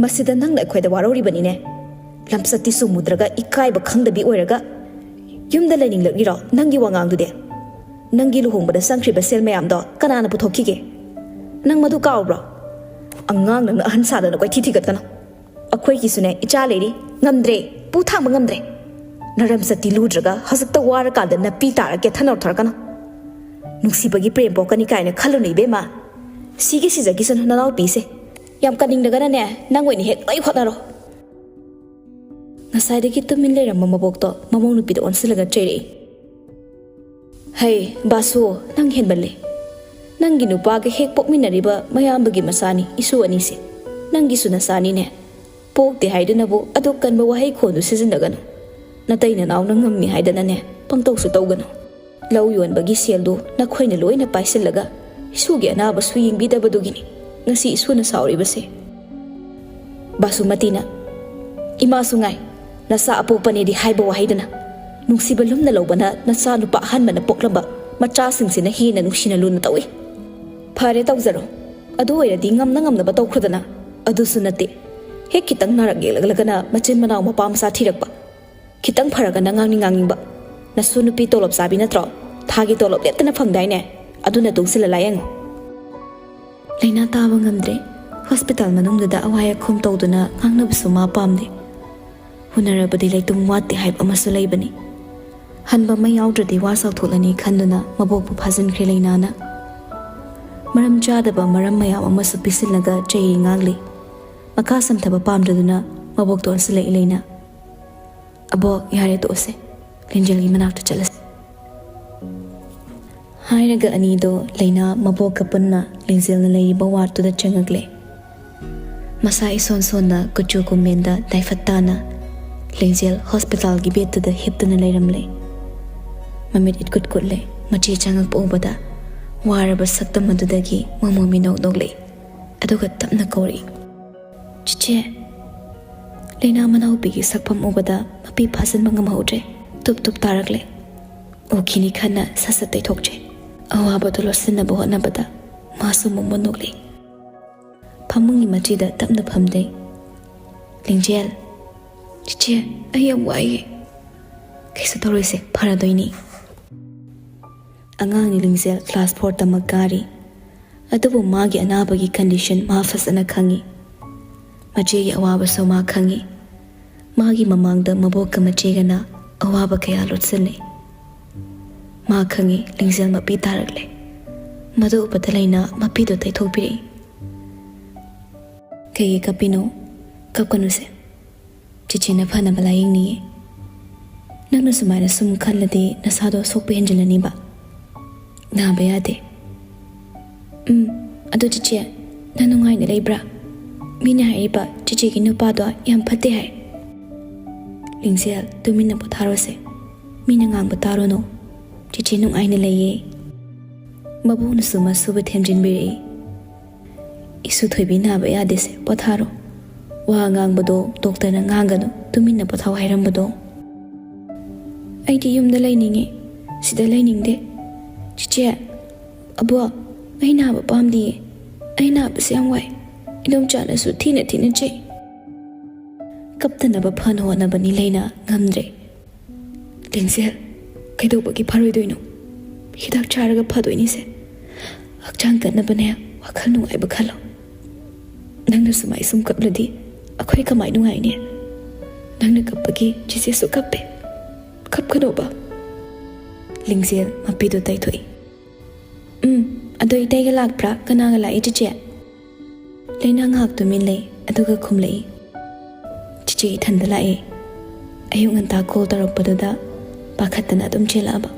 ꯃꯁꯤꯗ ꯅꯪꯅ ꯑꯩꯈꯣꯏꯗ ꯋꯥꯔꯧꯔꯤꯕꯅꯤꯅꯦ꯫ ꯂꯝꯆꯠꯇꯤ ꯆꯨꯝꯃꯨꯗ꯭ꯔꯒ ꯏꯀꯥꯏꯕ ꯈꯪꯗꯕꯤ ꯑꯣꯏꯔꯒ ꯌꯨꯝꯗ ꯂꯩꯅꯤꯡꯂꯛꯂꯤꯔꯣ ꯅꯪꯒꯤ ꯋꯥꯉꯥꯡꯗꯨꯗꯤ? ꯅꯪꯒꯤ ꯂꯨꯍꯣꯡꯕꯗ ꯆꯪꯈ꯭ꯔꯤꯕ ꯁꯦꯜ ꯃꯌꯥꯝꯗꯣ ꯀꯅꯥꯅ ꯄꯨꯊꯣꯛꯈꯤꯒꯦ? ꯅꯪ ꯃꯗꯨ ꯀꯥꯎꯕ꯭ꯔꯣ? ꯑꯉꯥꯡ ꯅꯪꯅ ꯑꯍꯟ ꯁꯥꯗꯅ ꯀꯣꯏꯊꯤ ꯊꯤꯒꯠꯀꯅꯨ꯫ ꯑꯩꯈꯣꯏꯒꯤꯁꯨꯅꯦ ꯏꯆꯥ ꯂꯩꯔꯤ, ꯉꯝꯗ꯭ꯔꯦ, ꯄꯨ ꯊꯥꯡꯕ ꯉꯝꯗ꯭ꯔꯦ꯫ ꯅꯔꯝ ꯆꯠꯇꯤ ꯂꯨꯗ꯭ꯔꯒ ꯍꯧꯖꯤꯛꯇ ꯋꯥꯔꯀꯥꯟꯗ ꯅꯄꯤ ꯇꯥꯔ ꯀꯦꯊꯅ ꯊꯣꯔꯛꯀꯅꯨ꯫ ꯅꯨꯡꯁꯤꯕꯒꯤ ꯄ꯭ꯔꯦꯝ ꯄꯣꯛꯀꯅꯤ ꯀꯥꯏꯅ ꯈꯜꯂꯨꯅꯨ ꯏꯕꯦꯝꯃ꯫ ꯁꯤꯒꯤ ꯁꯤꯖꯈꯤꯁꯅꯨ ꯅꯅꯥꯎꯄꯤꯁꯦ꯫ ꯌꯥꯝ ꯀꯟꯅꯤꯡꯗ꯭ꯔꯒꯅꯅꯦ ꯅꯪ ꯑꯣꯏꯅ ꯍꯦꯛ ꯂꯣꯏ ꯍꯣꯠꯅꯔꯣ꯫ ꯉꯁꯥꯏꯗꯒꯤ ꯇꯨꯃꯤꯟ ꯂꯩꯔꯝꯕ ꯃꯕꯣꯛꯇꯣ ꯃꯃꯧ ꯅꯨꯄꯤꯗ ꯑꯣꯟꯁꯤꯜꯂꯒ ꯆꯩꯔꯛꯏ꯫ ꯍꯩ ꯕꯥꯁꯨ, ꯅꯪ ꯍꯦꯟꯃꯜꯂꯦ꯫ ꯅꯪꯒꯤ ꯅꯨꯄꯥꯒ ꯍꯦꯛ ꯄꯣꯛꯃꯤꯟꯅꯔꯤꯕ ꯃꯌꯥꯝꯕꯒꯤ ꯃꯆꯥꯅꯤ ꯏꯁꯨ ꯑꯅꯤꯁꯦ꯫ ꯅꯪꯒꯤꯁꯨ ꯅꯆꯥꯅꯤꯅꯦ꯫ ꯄꯣꯛꯇꯦ ꯍꯥꯏꯗꯨꯅꯕꯨ ꯑꯗꯨꯛ ꯀꯟꯕ ꯋꯥꯍꯩ ꯈꯣꯟꯗꯨ ꯁꯤꯖꯤꯟꯅꯒꯅꯨ꯫ ꯅꯇꯩ ꯅꯅꯥꯎꯅ ꯉꯝꯃꯤ ꯍꯥꯏꯗꯅꯅꯦ ꯄꯪꯇꯧꯁꯨ ꯇꯧꯒꯅꯨ꯫ ꯂꯧ ꯌꯣꯟꯕꯒꯤ ꯁꯦꯜꯗꯨ ꯅꯈꯣꯏꯅ ꯂꯣꯏꯅ ꯄꯥꯏꯁꯤꯜꯂꯒ ꯏꯁꯨꯒꯤ ꯑꯅꯥꯕꯁꯨ ꯌꯦꯡꯕꯤꯗꯕꯗꯨꯒꯤꯅꯤ ꯉꯁꯤ ꯏꯁꯨꯅ ꯁꯥꯎꯔꯤꯕꯁꯦ꯫ ꯕꯥꯁꯨꯃꯇꯤꯅ, ꯏꯃꯥꯁꯨ ꯉꯥꯏ, ꯅꯆꯥ ꯑꯄꯣꯛꯄꯅꯦꯗꯤ ꯍꯥꯏꯕ ꯋꯥꯍꯩꯗꯨꯅ ꯅꯨꯡꯁꯤꯕ ꯂꯨꯝꯅ ꯂꯧꯕꯅ ꯅꯆꯥ ꯅꯨꯄꯥ ꯑꯍꯥꯟꯕꯅ ꯄꯣꯛꯂꯝꯕ ꯃꯆꯥꯁꯤꯡꯁꯤꯅ ꯍꯦꯟꯅ ꯅꯨꯡꯁꯤꯅ ꯂꯨꯅ ꯇꯧꯏ꯫ ꯐꯔꯦ ꯇꯧꯖꯔꯣ, ꯑꯗꯨ ꯑꯣꯏꯔꯗꯤ ꯉꯝꯅ ꯉꯝꯅꯕ ꯇꯧꯈ꯭ꯔꯗꯅ꯫ ꯑꯗꯨꯁꯨ ꯅꯠꯇꯦ, ꯍꯦꯛ ꯈꯤꯇꯪ ꯅꯥꯔꯛ ꯌꯦꯛꯂꯛꯂꯒꯅ ꯃꯆꯤꯟ ꯃꯅꯥꯎ ꯃꯄꯥ ꯃꯆꯥ ꯊꯤꯔꯛꯄ꯫ ꯈꯤꯇꯪ ꯐꯔꯒꯅ ꯉꯥꯡꯅꯤꯡ ꯉꯥꯡꯅꯤꯡꯕ꯫ ꯅꯁꯨ ꯅꯨꯄꯤ ꯇꯣꯂꯣꯞ ꯆꯥꯕꯤ ꯅꯠꯇ꯭ꯔꯣ? ꯊꯥꯒꯤ ꯇꯣꯂꯣꯞ ꯂꯦꯞꯇꯅ ꯐꯪꯗꯥꯏꯅꯦ? ꯑꯗꯨꯅ ꯇꯨꯡꯁꯤꯜꯂ ꯂꯥꯌꯦꯡꯉꯨ꯫ ꯂꯥꯏꯅꯥ ꯇꯥꯕ ꯉꯝꯗ꯭ꯔꯦ꯫ ꯍꯣꯁꯄꯤꯇꯥꯜ ꯃꯅꯨꯡꯗꯨꯗ ꯑꯋꯥꯏ ꯑꯈꯨꯝ ꯇꯧꯗꯨꯅ ꯉꯥꯡꯅꯕꯁꯨ ꯃꯥ ꯄꯥꯝꯗꯦ꯫ ꯍꯨꯟꯅꯔꯕꯗꯤ ꯂꯩꯇꯨꯝ ꯋꯥꯠꯇꯦ ꯍꯥꯏꯕ ꯑꯃꯁꯨ ꯂꯩꯕꯅꯤ꯫ ꯍꯟꯕ ꯑꯃ ꯌꯥꯎꯗ꯭ꯔꯗꯤ ꯋꯥ ꯆꯥꯎꯊꯣꯛꯂꯅꯤ ꯈꯟꯗꯨꯅ ꯃꯕꯣꯛꯄꯨ ꯐꯥꯖꯤꯟꯈ꯭ꯔꯦ ꯂꯩꯅꯥꯅ꯫ ꯃꯔꯝ ꯆꯥꯗꯕ ꯃꯔꯝ ꯃꯌꯥꯝ ꯑꯃꯁꯨ ꯄꯤꯁꯤꯜꯂꯒ ꯆꯩ ꯉꯥꯡꯂꯤ꯫ ꯃꯈꯥ ꯁꯝꯊꯕ ꯄꯥꯝꯗ꯭ꯔꯗꯨꯅ ꯃꯕꯣꯛꯇ ꯑꯣꯟꯁꯤꯜꯂꯛꯏ ꯂꯩꯅꯥ꯫ ꯑꯕꯣꯛ, ꯌꯥꯔꯦ ꯇꯣꯛꯑꯁꯦ꯫ ꯂꯤꯟꯖꯦꯜꯒꯤ ꯃꯅꯥꯛꯇ ꯆꯠꯂꯁꯤ꯫ ꯍꯥꯏꯔꯒ ꯑꯅꯤꯗꯣ ꯂꯩꯅꯥ ꯃꯕꯣꯛꯀ ꯄꯨꯟꯅ ꯂꯤꯡꯖꯦꯜꯅ ꯂꯩꯔꯤꯕ ꯋꯥꯔꯗꯇꯨꯗ ꯆꯪꯉꯛꯂꯦ꯫ ꯃꯁꯥ ꯏꯁꯣꯟ ꯁꯣꯟꯅ ꯀꯨꯆꯨ ꯀꯨꯃꯦꯟꯗ ꯗꯥꯏꯐꯠ ꯇꯥꯅ ꯂꯤꯡꯖꯦꯜ ꯍꯣꯁꯄꯤꯇꯥꯜꯒꯤ ꯕꯦꯗꯇꯨꯗ ꯍꯤꯞꯇꯨꯅ ꯂꯩꯔꯝꯂꯦ꯫ ꯃꯃꯤꯠ ꯏꯠꯀꯨꯠ ꯀꯨꯠꯂꯦ꯫ ꯃꯆꯦ ꯆꯪꯉꯛꯄ ꯎꯕꯗ ꯋꯥꯔꯕ ꯁꯛꯇꯝ ꯑꯗꯨꯗꯒꯤ ꯃꯣꯃꯣ ꯃꯤꯅꯧ ꯅꯣꯛꯂꯛꯏ꯫ ꯑꯗꯨꯒ ꯇꯞꯅ ꯀꯧꯔꯛꯏ, "ꯆꯤꯆꯦ!" ꯂꯩꯅꯥ ꯃꯅꯥꯎꯄꯤꯒꯤ ꯁꯛꯐꯝ ꯎꯕꯗ ꯃꯄꯤ ꯐꯥꯖꯤꯟꯕ ꯉꯝꯍꯧꯗ꯭ꯔꯦ꯫ ꯇꯨꯞ ꯇꯨꯞ ꯇꯥꯔꯛꯂꯦ꯫ ꯎꯈꯤꯅꯤ ꯈꯟꯅ ꯁꯠ ꯁꯠ ꯇꯩꯊꯣꯛꯆꯩ꯫ ꯑꯋꯥꯕꯗꯨ ꯂꯣꯠꯁꯤꯟꯅꯕ ꯍꯣꯠꯅꯕꯗ ꯃꯥꯁꯨ ꯃꯣꯃꯣ ꯅꯣꯛꯂꯛꯏ꯫ ꯐꯃꯨꯡꯒꯤ ꯃꯆꯤꯗ ꯇꯞꯅ ꯐꯝꯗꯩ꯫ "ꯂꯤꯡꯖꯦꯜ!" "ꯆꯤꯆꯦ, ꯑꯩ ꯌꯥꯝ ꯋꯥꯏꯌꯦ꯫" "ꯀꯩꯁꯨ ꯇꯧꯔꯣꯏꯁꯦ, ꯐꯔꯗꯣꯏꯅꯤ꯫" ꯑꯉꯥꯡꯅꯤ ꯂꯤꯡꯖꯦꯜ, ꯀ꯭ꯂꯥꯁ ꯐꯣꯔ ꯇꯃꯛ ꯀꯥꯔꯤ꯫ ꯑꯗꯨꯕꯨ ꯃꯥꯒꯤ ꯑꯅꯥꯕꯒꯤ ꯀꯟꯗꯤꯁꯟ ꯃꯥ ꯐꯖꯅ ꯈꯪꯏ꯫ ꯃꯆꯦꯒꯤ ꯑꯋꯥꯕꯁꯨ ꯃꯥ ꯈꯪꯏ꯫ ꯃꯥꯒꯤ ꯃꯃꯥꯡꯗ ꯃꯕꯣꯛꯀ ꯃꯆꯦꯒꯅ ꯑꯋꯥꯕ ꯀꯌꯥ ꯂꯣꯠꯁꯤꯜꯂꯤ꯫ ꯃꯥ ꯈꯪꯏ ꯂꯤꯡꯖꯦꯜ ꯃꯄꯤ ꯇꯥꯔꯛꯂꯦ꯫ ꯃꯗꯨ ꯎꯕꯗ ꯂꯩꯅꯥ ꯃꯄꯤꯗꯨ ꯇꯩꯊꯣꯛꯄꯤꯔꯛꯏ꯫ "ꯀꯩꯒꯤ ꯀꯞꯄꯤꯅꯣ? ꯀꯞꯀꯅꯨꯁꯦ꯫ ꯆꯤꯆꯦꯅ ꯐꯅꯕ ꯂꯥꯌꯦꯡꯅꯤꯌꯦ꯫ ꯅꯪꯅ ꯁꯨꯃꯥꯏꯅ ꯁꯨꯝ ꯈꯜꯂꯗꯤ ꯅꯁꯥꯗꯣ ꯁꯣꯛꯄ ꯍꯦꯟꯖꯤꯜꯂꯅꯤꯕ꯫ ꯅꯥꯕ ꯌꯥꯗꯦ꯫" "ꯎꯝ, ꯑꯗꯣ ꯆꯤꯆꯦ, ꯅꯪ ꯅꯨꯡꯉꯥꯏꯅ ꯂꯩꯕ꯭ꯔꯥ? ꯃꯤꯅ ꯍꯥꯏꯔꯤꯕ ꯆꯤꯆꯦꯒꯤ ꯅꯨꯄꯥꯗꯣ ꯌꯥꯝ ꯐꯠꯇꯦ ꯍꯥꯏ꯫" "ꯂꯤꯡꯖꯦꯜ, ꯇꯨꯃꯤꯟꯅ ꯄꯣꯊꯥꯔꯣꯁꯦ꯫ ꯃꯤꯅ ꯉꯥꯡꯕ ꯇꯥꯔꯨꯅꯨ꯫ ꯆꯤꯆꯦ ꯅꯨꯡꯉꯥꯏꯅ ꯂꯩꯌꯦ꯫" ꯃꯕꯣꯛꯅꯁꯨ ꯃꯁꯨꯕꯨ ꯊꯦꯝꯖꯤꯟꯕꯤꯔꯛꯏ꯫ "ꯏꯁꯨ ꯊꯣꯏꯕꯤ, ꯅꯥꯕ ꯌꯥꯗꯦꯁꯦ, ꯄꯣꯊꯥꯔꯣ꯫ ꯋꯥ ꯉꯥꯡꯕꯗꯣ ꯗꯣꯛꯇꯔꯅ ꯉꯥꯡꯒꯅꯨ, ꯇꯨꯃꯤꯟꯅ ꯄꯣꯊꯥꯎ ꯍꯥꯏꯔꯝꯕꯗꯣ꯫" "ꯑꯩꯗꯤ ꯌꯨꯝꯗ ꯂꯩꯅꯤꯡꯉꯦ, ꯁꯤꯗ ꯂꯩꯅꯤꯡꯗꯦ꯫ ꯆꯤꯆꯦ, ꯑꯕꯣꯛ, ꯑꯩ ꯅꯥꯕ ꯄꯥꯝꯗꯤꯌꯦ꯫ ꯑꯩ ꯅꯥꯕꯁꯦ ꯌꯥꯝ ꯋꯥꯏ꯫ ꯏꯗꯣꯝꯆꯥꯅꯁꯨ ꯊꯤꯅ ꯊꯤꯅ ꯆꯩ꯫" ꯀꯞꯇꯅꯕ ꯐꯅ ꯍꯣꯠꯅꯕꯅꯤ ꯂꯩꯅꯥ, ꯉꯝꯗ꯭ꯔꯦ꯫ "ꯂꯤꯡꯖꯦꯜ, ꯀꯩꯗꯧꯕꯒꯤ ꯐꯔꯣꯏꯗꯣꯏꯅꯣ? ꯍꯤꯗꯥꯛ ꯆꯥꯔꯒ ꯐꯗꯣꯏꯅꯤꯁꯦ꯫ ꯍꯛꯆꯥꯡ ꯀꯟꯅꯕꯅꯦ, ꯋꯥꯈꯜ ꯅꯨꯡꯉꯥꯏꯕ ꯈꯜꯂꯣ꯫ ꯅꯪꯅ ꯁꯨꯃꯥꯏ ꯁꯨꯝ ꯀꯞꯂꯗꯤ ꯑꯩꯈꯣꯏ ꯀꯃꯥꯏ ꯅꯨꯡꯉꯥꯏꯅꯤ? ꯅꯪꯅ ꯀꯞꯄꯒꯤ ꯆꯤꯆꯦꯁꯨ ꯀꯞꯄꯦ꯫ ꯀꯞꯀꯅꯣꯕ꯫" ꯂꯤꯡꯖꯦꯜ ꯃꯄꯤꯗꯨ ꯇꯩꯊꯣꯛꯏ꯫ "ꯎꯝ, ꯑꯗꯣ ꯏꯇꯩꯒ ꯂꯥꯛꯄ꯭ꯔꯥ? ꯀꯅꯥꯒ ꯂꯥꯛꯏ ꯆꯤꯆꯦ?" ꯂꯩꯅꯥ ꯉꯥꯏꯍꯥꯛ ꯇꯨꯃꯤꯟ ꯂꯩ, ꯑꯗꯨꯒ ꯈꯨꯝꯂꯛꯏ, "ꯆꯤꯆꯦ ꯏꯊꯟꯗ ꯂꯥꯛꯑꯦ꯫ ꯑꯌꯨꯛ ꯉꯟꯇꯥ ꯀꯣꯜ ꯇꯧꯔꯛꯄꯗꯨꯗ ꯄꯥꯈꯠꯇꯅ ꯑꯗꯨꯝ ꯆꯦꯜꯂꯛꯑꯕ,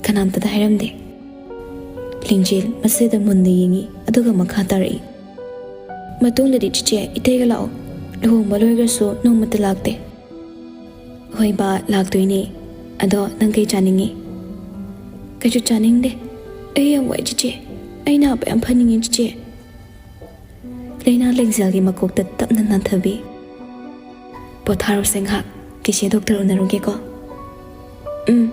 ꯀꯅꯥꯝꯇꯗ ꯍꯥꯏꯔꯝꯗꯦ꯫" ꯂꯤꯡꯖꯦꯜ ꯃꯁꯤꯗ ꯃꯨꯟꯅ ꯌꯦꯡꯉꯤ, ꯑꯗꯨꯒ ꯃꯈꯥ ꯇꯥꯔꯛꯏ꯫ ꯃꯇꯨꯡꯗꯗꯤ ꯆꯤꯆꯦ, ꯏꯇꯩꯒ ꯂꯥꯛꯑꯣ꯫ ꯂꯨꯍꯣꯡꯕ ꯂꯣꯏꯈ꯭ꯔꯁꯨ ꯅꯣꯡꯃꯇ ꯂꯥꯛꯇꯦ꯫ ꯍꯣꯏ ꯕꯥ, ꯂꯥꯛꯇꯣꯏꯅꯦ꯫ ꯑꯗꯣ ꯅꯪ ꯀꯩ ꯆꯥꯅꯤꯡꯉꯤ? ꯀꯩꯁꯨ ꯆꯥꯅꯤꯡꯗꯦ꯫ ꯑꯩ ꯌꯥꯝ ꯋꯥꯏ ꯆꯤꯆꯦ꯫ ꯑꯩ ꯅꯥꯕ ꯌꯥꯝ ꯐꯅꯤꯡꯉꯦ ꯆꯤꯆꯦ꯫ ꯂꯩꯅꯥ ꯂꯦꯡꯖꯦꯜꯒꯤ ꯃꯀꯣꯛꯇ ꯇꯞꯅ ꯅꯥꯟꯊꯕꯤ꯫ ꯄꯣꯊꯥꯔꯣꯁꯦ ꯉꯥꯏꯍꯥꯛ꯫ ꯆꯤꯆꯦ ꯗꯣꯛꯇꯔ ꯎꯅꯔꯨꯒꯦꯀꯣ꯫ ꯎꯝ꯫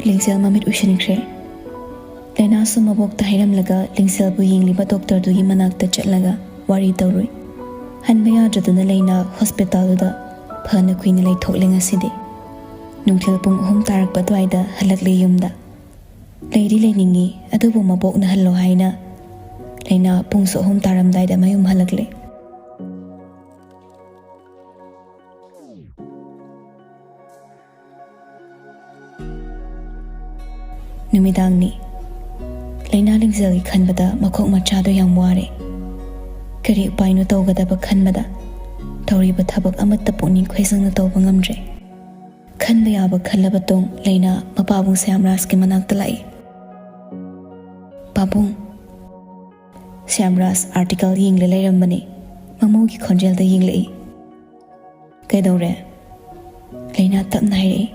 ꯂꯦꯡꯖꯦꯜ ꯃꯃꯤꯠ ꯎꯏꯁꯤꯟꯈ꯭ꯔꯦ꯫ ꯂꯩꯅꯥꯁꯨ ꯃꯕꯣꯛꯇ ꯍꯥꯏꯔꯝꯂꯒ ꯂꯦꯡꯖꯦꯜꯕꯨ ꯌꯦꯡꯂꯤꯕ ꯗꯣꯛꯇꯔꯗꯨꯒꯤ ꯃꯅꯥꯛꯇ ꯆꯠꯂꯒ ꯋꯥꯔꯤ ꯇꯧꯔꯨꯏ꯫ ꯍꯟꯕ ꯌꯥꯗ꯭ꯔꯗꯨꯅ ꯂꯩꯅꯥ ꯍꯣꯁꯄꯤꯇꯥꯜꯗꯨꯗ ꯐꯅ ꯀꯨꯏꯅ ꯂꯩꯊꯣꯛꯂꯦ ꯉꯁꯤꯗꯤ꯫ ꯅꯨꯡꯊꯤꯜ ꯄꯨꯡ ꯑꯍꯨꯝ ꯇꯥꯔꯛꯄ ꯑꯗꯨꯋꯥꯏꯗ ꯍꯜꯂꯛꯂꯦ ꯌꯨꯝꯗ꯫ ꯂꯩꯗꯤ ꯂꯩꯅꯤꯡꯉꯤ, ꯑꯗꯨꯕꯨ ꯃꯕꯣꯛꯅ ꯍꯜꯂꯣ ꯍꯥꯏꯅ ꯂꯩꯅꯥ ꯄꯨꯡꯁꯨ ꯑꯍꯨꯝ ꯇꯥꯔꯝꯗꯥꯏꯗ ꯃꯌꯨꯝ ꯍꯜꯂꯛꯂꯦ꯫ ꯅꯨꯃꯤꯗꯥꯡꯅꯤ꯫ ꯂꯩꯅꯥ ꯂꯦꯡꯖꯦꯜꯒꯤ ꯈꯟꯕꯗ ꯃꯈꯣꯛ ꯃꯆꯥꯗꯣ ꯌꯥꯝ ꯋꯥꯔꯦ꯫ ꯀꯔꯤ ꯎꯄꯥꯏꯅꯣ ꯇꯧꯒꯗꯕ ꯈꯟꯕꯗ ꯇꯧꯔꯤꯕ ꯊꯕꯛ ꯑꯃꯠꯇ ꯄꯨꯛꯅꯤꯡ ꯈꯣꯏꯖꯪꯅ ꯇꯧꯕ ꯉꯝꯗ꯭ꯔꯦ꯫ ꯈꯟꯕ ꯌꯥꯕ ꯈꯜꯂꯕ ꯇꯨꯡ ꯂꯩꯅꯥ ꯃꯄꯥꯕꯨꯡ ꯁ꯭ꯌꯥꯝꯔꯥꯖꯀꯤ ꯃꯅꯥꯛꯇ ꯂꯥꯛꯏ꯫ "ꯄꯥꯕꯨꯡ꯫" ꯁ꯭ꯌꯥꯝꯔꯥꯖ ꯑꯥꯔꯇꯤꯀꯜ ꯌꯦꯡꯂ ꯂꯩꯔꯝꯕꯅꯤ꯫ ꯃꯃꯧꯒꯤ ꯈꯣꯟꯖꯦꯜꯗ ꯌꯦꯡꯂꯛꯏ꯫ "ꯀꯩꯗꯧꯔꯦ?" ꯂꯩꯅꯥ ꯇꯞꯅ ꯍꯥꯏꯔꯛꯏ꯫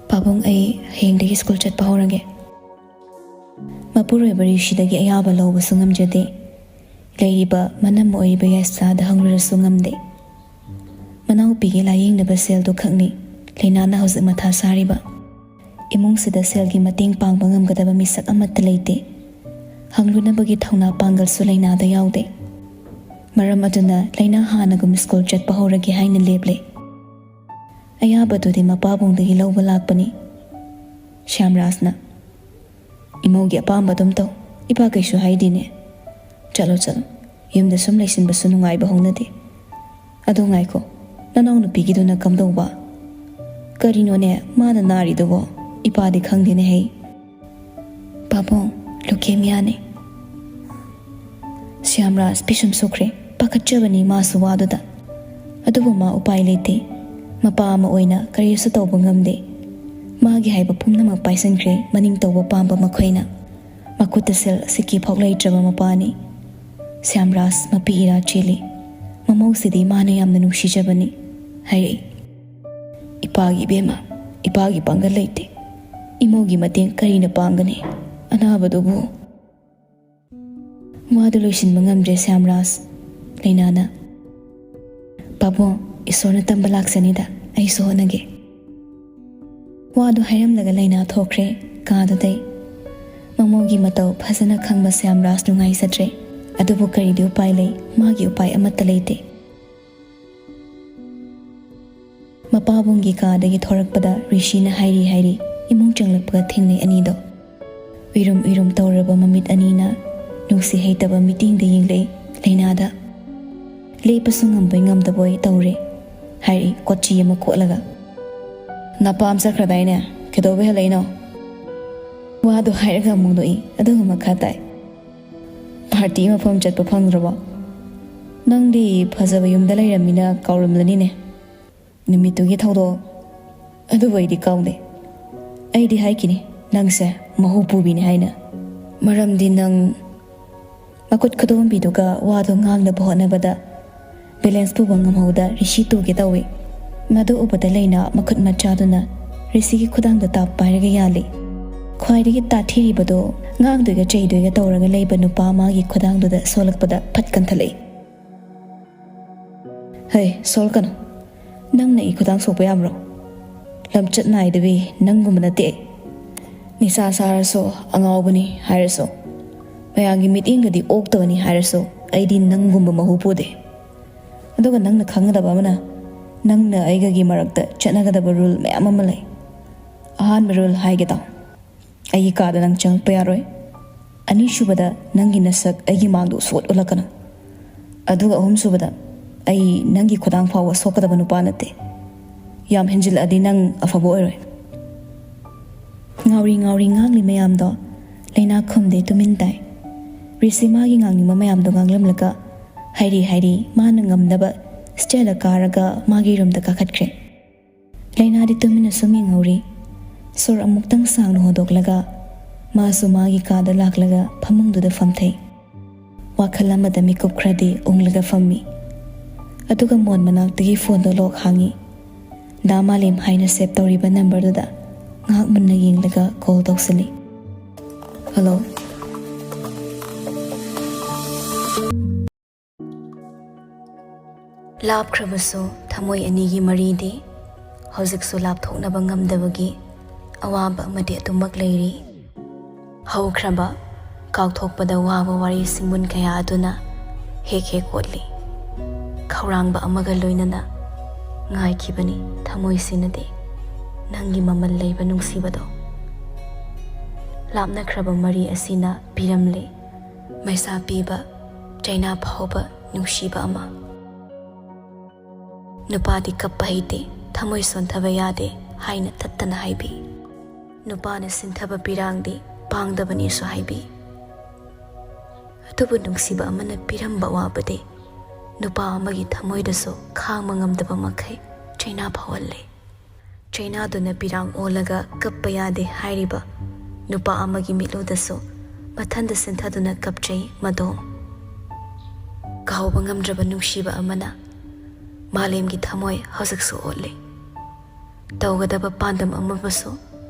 "ꯄꯥꯕꯨꯡ, ꯑꯩ ꯍꯌꯦꯡꯗꯒꯤ ꯁ꯭ꯀꯨꯜ ꯆꯠꯄ ꯍꯧꯔꯒꯦ꯫" ꯃꯄꯨꯔꯣꯏꯕ ꯔꯤꯁꯤꯗꯒꯤ ꯑꯌꯥꯕ ꯂꯧꯕꯁꯨ ꯉꯝꯖꯗꯦ꯫ ꯂꯩꯔꯤꯕ ꯃꯅꯝ ꯑꯣꯏꯔꯤꯕ ꯌꯥꯏꯁꯂꯥꯗ ꯍꯪꯂꯨꯔꯁꯨ ꯉꯝꯗꯦ꯫ ꯃꯅꯥꯎꯄꯤꯒꯤ ꯂꯥꯌꯦꯡꯅꯕ ꯁꯦꯜꯗꯨ ꯈꯛꯅꯤ ꯂꯩꯅꯥꯅ ꯍꯧꯖꯤꯛ ꯃꯊꯥ ꯁꯥꯔꯤꯕ꯫ ꯏꯃꯨꯡꯁꯤꯗ ꯁꯦꯜꯒꯤ ꯃꯇꯦꯡ ꯄꯥꯡꯕ ꯉꯝꯒꯗꯕ ꯃꯤꯁꯛ ꯑꯃꯠꯇ ꯂꯩꯇꯦ꯫ ꯍꯪꯂꯨꯅꯕꯒꯤ ꯊꯧꯅꯥ ꯄꯥꯡꯒꯜꯁꯨ ꯂꯩꯅꯥꯗ ꯌꯥꯎꯗꯦ꯫ ꯃꯔꯝ ꯑꯗꯨꯅ ꯂꯩꯅꯥ ꯍꯥꯟꯅꯒꯨꯝ ꯁ꯭ꯀꯨꯜ ꯆꯠꯄ ꯍꯧꯔꯒꯦ ꯍꯥꯏꯅ ꯂꯦꯞꯂꯦ꯫ ꯑꯌꯥꯕꯗꯨꯗꯤ ꯃꯄꯥꯕꯨꯡꯗꯒꯤ ꯂꯧꯕ ꯂꯥꯛꯄꯅꯤ꯫ ꯁ꯭ꯌꯥꯝꯔꯥꯖꯅ, "ꯏꯃꯧꯒꯤ ꯑꯄꯥꯝꯕ ꯑꯗꯨꯝ ꯇꯧ꯫ ꯏꯄꯥ ꯀꯩꯁꯨ ꯍꯥꯏꯗꯦꯅꯦ꯫ ꯆꯠꯂꯣ, ꯆꯠꯂꯣ꯫ ꯌꯨꯝꯗ ꯁꯨꯝ ꯂꯩꯁꯤꯟꯕꯁꯨ ꯅꯨꯡꯉꯥꯏꯕ ꯍꯧꯅꯗꯦ꯫ ꯑꯗꯣ ꯉꯥꯏꯈꯣ, ꯅꯅꯥꯎ ꯅꯨꯄꯤꯒꯤꯗꯨꯅ ꯀꯝꯗꯧꯕ?" "ꯀꯔꯤꯅꯣꯅꯦ ꯃꯥꯅ ꯅꯥꯔꯤꯗꯨꯕꯣ? ꯏꯄꯥꯗꯤ ꯈꯪꯗꯦꯅꯦ ꯍꯩ꯫" "ꯄꯥꯕꯨꯡ, ꯂꯨꯀꯦꯃꯤꯌꯥꯅꯦ꯫" ꯁ꯭ꯌꯥꯝꯔꯥꯖ ꯄꯤꯁꯨꯝ ꯁꯨꯈ꯭ꯔꯦ꯫ ꯄꯥꯈꯠꯆꯕꯅꯤ ꯃꯥꯁꯨ ꯋꯥꯗꯨꯗ꯫ ꯑꯗꯨꯕꯨ ꯃꯥ ꯎꯄꯥꯏ ꯂꯩꯇꯦ꯫ ꯃꯄꯥ ꯑꯃ ꯑꯣꯏꯅ ꯀꯔꯤꯁꯨ ꯇꯧꯕ ꯉꯝꯗꯦ꯫ ꯃꯥꯒꯤ ꯍꯥꯏꯕ ꯄꯨꯝꯅꯃꯛ ꯄꯥꯏꯁꯤꯟꯈ꯭ꯔꯦ ꯃꯅꯤꯡ ꯇꯧꯕ ꯄꯥꯝꯕ ꯃꯈꯣꯏꯅ꯫ ꯃꯈꯨꯠꯇ ꯁꯦꯜ ꯁꯤꯀꯤ ꯐꯥꯎ ꯂꯩꯇ꯭ꯔꯕ ꯃꯄꯥꯅꯤ꯫ ꯁ꯭ꯌꯥꯝꯔꯥꯖ ꯃꯄꯤ ꯏꯔꯥ ꯆꯦꯜꯂꯤ꯫ "ꯃꯃꯧꯁꯤꯗꯤ ꯃꯥꯅ ꯌꯥꯝꯅ ꯅꯨꯡꯁꯤꯖꯕꯅꯤ" ꯍꯥꯏꯔꯛꯏ꯫ "ꯏꯄꯥꯒꯤ ꯏꯕꯦꯝꯃ, ꯏꯄꯥꯒꯤ ꯄꯥꯡꯒꯜ ꯂꯩꯇꯦ꯫ ꯏꯃꯧꯒꯤ ꯃꯇꯦꯡ ꯀꯔꯤꯅ ꯄꯥꯡꯒꯅꯤ? ꯑꯅꯥꯕꯗꯨꯕꯨ?" ꯋꯥꯗꯨ ꯂꯣꯏꯁꯤꯟꯕ ꯉꯝꯗ꯭ꯔꯦ ꯁ꯭ꯌꯥꯝꯔꯥꯖ꯫ ꯂꯩꯅꯥꯅ, "ꯄꯥꯕꯨꯡ, ꯏꯁꯣꯔꯅ ꯇꯝꯕ ꯂꯥꯛꯆꯅꯤꯗ, ꯑꯩꯁꯨ ꯍꯣꯠꯅꯒꯦ"꯫ ꯋꯥꯗꯨ ꯍꯥꯏꯔꯝꯂꯒ ꯂꯩꯅꯥ ꯊꯣꯛꯈ꯭ꯔꯦ ꯀꯥꯗꯨꯗꯩ꯫ ꯃꯃꯧꯒꯤ ꯃꯇꯧ ꯐꯖꯅ ꯈꯪꯕ ꯁ꯭ꯌꯥꯝꯔꯥꯖ ꯅꯨꯡꯉꯥꯏꯖꯗ꯭ꯔꯦ꯫ ꯑꯗꯨꯕꯨ ꯀꯔꯤꯗꯤ ꯎꯄꯥꯏ ꯂꯩ? ꯃꯥꯒꯤ ꯎꯄꯥꯏ ꯑꯃꯠꯇ ꯂꯩꯇꯦ꯫ ꯃꯄꯥꯕꯨꯡꯒꯤ ꯀꯥꯗꯒꯤ ꯊꯣꯔꯛꯄꯗ ꯔꯤꯁꯤꯅ ꯍꯥꯏꯔꯤ ꯍꯥꯏꯔꯤ ꯏꯃꯨꯡ ꯆꯪꯂꯛꯄꯒ ꯊꯦꯡꯅꯩ ꯑꯅꯤꯗꯣ꯫ ꯎꯏꯔꯨꯝ ꯎꯏꯔꯨꯝ ꯇꯧꯔꯕ ꯃꯃꯤꯠ ꯑꯅꯤꯅ ꯅꯨꯡꯁꯤ ꯍꯩꯇꯕ ꯃꯤꯠꯌꯦꯡꯗ ꯌꯦꯡꯂꯛꯏ ꯂꯩꯅꯥꯗ꯫ ꯂꯦꯞꯄꯁꯨ ꯉꯝꯕꯣꯏ ꯉꯝꯗꯕꯣꯏ ꯇꯧꯔꯦ ꯍꯥꯏꯔꯤ ꯀꯣꯆꯤ ꯑꯃ ꯀꯣꯠꯂꯒ꯫ "ꯅꯄꯥꯝ ꯆꯠꯈ꯭ꯔꯗꯥꯏꯅꯦ? ꯀꯩꯗꯧꯕꯩ ꯍꯜꯂꯛꯏꯅꯣ?" ꯋꯥꯗꯣ ꯍꯥꯏꯔꯒ ꯑꯃꯨꯛ ꯅꯣꯛꯏ, ꯑꯗꯨꯒ ꯃꯈꯥ ꯇꯥꯏ꯫ "ꯄꯥꯔꯇꯤ ꯃꯐꯝ ꯆꯠꯄ ꯐꯪꯗ꯭ꯔꯕꯣ? ꯅꯪꯗꯤ ꯐꯖꯕ ꯌꯨꯝꯗ ꯂꯩꯔꯝꯃꯤꯅ ꯀꯥꯎꯔꯝꯂꯅꯤꯅꯦ ꯅꯨꯃꯤꯠꯇꯨꯒꯤ ꯊꯧꯗꯣꯛ꯫ ꯑꯗꯨꯕꯨ ꯑꯩꯗꯤ ꯀꯥꯎꯗꯦ꯫ ꯑꯩꯗꯤ ꯍꯥꯏꯈꯤꯅꯤ ꯅꯪꯁꯦ ꯃꯍꯨ ꯄꯨꯕꯤꯅꯤ ꯍꯥꯏꯅ꯫ ꯃꯔꯝꯗꯤ ꯅꯪ"꯫ ꯃꯈꯨꯠ ꯈꯨꯗꯣꯝꯕꯤꯗꯨꯒ ꯋꯥꯗꯨ ꯉꯥꯡꯅꯕ ꯍꯣꯠꯅꯕꯗ ꯕꯦꯂꯦꯟꯁ ꯄꯨꯕ ꯉꯝꯍꯧꯗ ꯔꯤꯁꯤ ꯇꯨꯒꯦ ꯇꯧꯏ꯫ ꯃꯗꯨ ꯎꯕꯗ ꯂꯩꯅꯥ ꯃꯈꯨꯠ ꯃꯆꯥꯗꯨꯅ ꯔꯤꯁꯤꯒꯤ ꯈꯨꯗꯥꯡꯗ ꯇꯥꯞ ꯄꯥꯏꯔꯒ ꯌꯥꯜꯂꯤ꯫ ꯈ꯭ꯋꯥꯏꯗꯒꯤ ꯇꯥꯊꯤꯔꯤꯕꯗꯣ ꯉꯥꯡꯗꯣꯏꯒ ꯆꯩꯗꯣꯏꯒ ꯇꯧꯔꯒ ꯂꯩꯕ ꯅꯨꯄꯥ ꯃꯥꯒꯤ ꯈꯨꯗꯥꯡꯗꯨꯗ ꯁꯣꯜꯂꯛꯄꯗ ꯐꯠ ꯀꯟꯊꯠꯂꯛꯏ꯫ "ꯍꯩ, ꯁꯣꯜꯂꯛꯀꯅꯨ꯫ ꯅꯪꯅ ꯑꯩ ꯈꯨꯗꯥꯡ ꯁꯣꯛꯄ ꯌꯥꯕ꯭ꯔꯣ? ꯂꯝꯆꯠ ꯅꯥꯏꯗꯕꯤ ꯅꯪꯒꯨꯝꯕ ꯅꯠꯇꯦ ꯑꯩ꯫ ꯅꯤꯁꯥ ꯁꯥꯔꯁꯨ, ꯑꯉꯥꯎꯕꯅꯤ ꯍꯥꯏꯔꯁꯨ, ꯃꯌꯥꯝꯒꯤ ꯃꯤꯠꯌꯦꯡꯗꯗꯤ ꯑꯣꯛꯇꯕꯅꯤ ꯍꯥꯏꯔꯁꯨ, ꯑꯩꯗꯤ ꯅꯪꯒꯨꯝꯕ ꯃꯍꯨ ꯄꯨꯗꯦ꯫ ꯑꯗꯨꯒ ꯅꯪꯅ ꯈꯪꯒꯗꯕ ꯑꯃꯅ, ꯅꯪꯅ ꯑꯩꯒꯒꯤ ꯃꯔꯛꯇ ꯆꯠꯅꯒꯗꯕ ꯔꯨꯜ ꯃꯌꯥꯝ ꯑꯃ ꯂꯩ꯫ ꯑꯍꯥꯟꯕ ꯔꯨꯜ ꯍꯥꯏꯒꯦ ꯇꯥꯎ꯫ ꯑꯩꯒꯤ ꯀꯥꯗ ꯅꯪ ꯆꯪꯉꯛꯄ ꯌꯥꯔꯣꯏ꯫ ꯑꯅꯤꯁꯨꯕꯗ, ꯅꯪꯒꯤ ꯅꯁꯛ ꯑꯩꯒꯤ ꯃꯥꯡꯗ ꯎꯁꯣꯠ ꯎꯠꯂꯛꯀꯅꯨ꯫ ꯑꯗꯨꯒ ꯑꯍꯨꯝꯁꯨꯕꯗ, ꯑꯩ ꯅꯪꯒꯤ ꯈꯨꯗꯥꯡ ꯐꯥꯎꯕ ꯁꯣꯛꯀꯗꯕ ꯅꯨꯄꯥ ꯅꯠꯇꯦ꯫ ꯌꯥꯝ ꯍꯦꯟꯖꯤꯜꯂꯛꯑꯗꯤ ꯅꯪ ꯑꯐꯕ ꯑꯣꯏꯔꯣꯏ"꯫ ꯉꯥꯎꯔꯤ ꯉꯥꯎꯔꯤ ꯉꯥꯡꯂꯤ ꯃꯌꯥꯝꯗꯣ ꯂꯩꯅꯥ ꯈꯨꯝꯗꯦ, ꯇꯨꯃꯤꯟ ꯇꯥꯏ꯫ ꯔꯤꯁꯤ ꯃꯥꯒꯤ ꯉꯥꯡꯅꯤꯡꯕ ꯃꯌꯥꯝꯗꯣ ꯉꯥꯡꯂꯝꯂꯒ ꯍꯥꯏꯔꯤ ꯍꯥꯏꯔꯤ ꯃꯥꯅ ꯉꯝꯅꯕ ꯁ꯭ꯇꯦꯔꯗ ꯀꯥꯔꯒ ꯃꯥꯒꯤ ꯔꯨꯝꯗ ꯀꯥꯈꯠꯈ꯭ꯔꯦ꯫ ꯂꯩꯅꯥꯗꯤ ꯇꯨꯃꯤꯟꯅ ꯁꯨꯝ ꯌꯦꯡꯍꯧꯔꯤ꯫ ꯁꯣꯔ ꯑꯃꯨꯛꯇꯪ ꯁꯥꯡꯅ ꯍꯣꯟꯗꯣꯛꯂꯒ ꯃꯥꯁꯨ ꯃꯥꯒꯤ ꯀꯥꯗ ꯂꯥꯛꯂꯒ ꯐꯃꯨꯡꯗꯨꯗ ꯐꯝꯊꯩ꯫ ꯋꯥꯈꯜ ꯑꯃꯗ ꯃꯤꯀꯨꯞ ꯈꯔꯗꯤ ꯎꯪꯂꯒ ꯐꯝꯃꯤ꯫ ꯑꯗꯨꯒ ꯃꯣꯟ ꯃꯅꯥꯛꯇꯒꯤ ꯐꯣꯟꯗꯣ ꯂꯣꯛ ꯍꯥꯡꯉꯤ꯫ ꯗꯥ ꯃꯥꯂꯦꯝ ꯍꯥꯏꯅ ꯁꯦꯚ ꯇꯧꯔꯤꯕ ꯅꯝꯕꯔꯗꯨꯗ ꯉꯥꯏꯍꯥꯛ ꯃꯨꯟꯅ ꯌꯦꯡꯂꯒ ꯀꯣꯜ ꯇꯧꯁꯤꯜꯂꯤ꯫ ꯍꯜꯂꯣ꯫ ꯂꯥꯞꯈ꯭ꯔꯕꯁꯨ ꯊꯃꯣꯏ ꯑꯅꯤꯒꯤ ꯃꯔꯤꯗꯤ ꯍꯧꯖꯤꯛꯁꯨ ꯂꯥꯞꯊꯣꯛꯅꯕ ꯉꯝꯗꯕꯒꯤ ꯑꯋꯥꯕ ꯑꯃꯗꯤ ꯑꯗꯨꯃꯛ ꯂꯩꯔꯤ꯫ ꯍꯧꯈ꯭ꯔꯕ, ꯀꯥꯎꯊꯣꯛꯄꯗ ꯋꯥꯕ ꯋꯥꯔꯤ ꯁꯤꯡꯕꯨꯟ ꯀꯌꯥ ꯑꯗꯨꯅ ꯍꯦꯛ ꯍꯦꯛ ꯑꯣꯠꯂꯤ꯫ ꯈꯧꯔꯥꯡꯕ ꯑꯃꯒ ꯂꯣꯏꯅꯅ ꯉꯥꯏꯈꯤꯕꯅꯤ ꯊꯃꯣꯏꯁꯤꯅꯗꯤ ꯅꯪꯒꯤ ꯃꯃꯜ ꯂꯩꯕ ꯅꯨꯡꯁꯤꯕꯗꯣ꯫ ꯂꯥꯞꯅꯈ꯭ꯔꯕ ꯃꯔꯤ ꯑꯁꯤꯅ ꯄꯤꯔꯝꯂꯦ ꯃꯩꯁꯥ ꯄꯤꯕ, ꯆꯩꯅꯥ ꯐꯥꯎꯕ ꯅꯨꯡꯁꯤꯕ ꯑꯃ꯫ ꯅꯨꯄꯥꯗꯤ ꯀꯞꯄ ꯍꯩꯇꯦ, ꯊꯃꯣꯏ ꯁꯣꯟꯊꯕ ꯌꯥꯗꯦ ꯍꯥꯏꯅ ꯇꯠꯇꯅ ꯍꯥꯏꯕꯤ꯫ ꯅꯨꯄꯥꯅ ꯁꯤꯟꯊꯕ ꯄꯤꯔꯥꯡꯗꯤ ꯄꯥꯡꯗꯕꯅꯤꯁꯨ ꯍꯥꯏꯕꯤ꯫ ꯑꯗꯨꯕꯨ ꯅꯨꯡꯁꯤꯕ ꯑꯃꯅ ꯄꯤꯔꯝꯕ ꯑꯋꯥꯕꯗꯤ ꯅꯨꯄꯥ ꯑꯃꯒꯤ ꯊꯃꯣꯏꯗꯁꯨ ꯈꯥꯡꯕ ꯉꯝꯗꯕ ꯃꯈꯩ ꯆꯩꯅꯥ ꯐꯥꯎꯍꯜꯂꯦ꯫ ꯆꯩꯅꯥꯗꯨꯅ ꯄꯤꯔꯥꯡ ꯑꯣꯜꯂꯒ ꯀꯞꯄ ꯌꯥꯗꯦ ꯍꯥꯏꯔꯤꯕ ꯅꯨꯄꯥ ꯑꯃꯒꯤ ꯃꯤꯠꯂꯨꯗꯁꯨ ꯃꯊꯟꯗ ꯁꯤꯟꯊꯗꯨꯅ ꯀꯞꯆꯩ ꯃꯗꯣ꯫ ꯀꯥꯎꯕ ꯉꯝꯗ꯭ꯔꯕ ꯅꯨꯡꯁꯤꯕ ꯑꯃꯅ ꯃꯥꯂꯦꯝꯒꯤ ꯊꯃꯣꯏ ꯍꯧꯖꯤꯛꯁꯨ ꯑꯣꯠꯂꯤ꯫ ꯇꯧꯒꯗꯕ ꯄꯥꯟꯗꯝ ꯑꯃꯕꯨꯁꯨ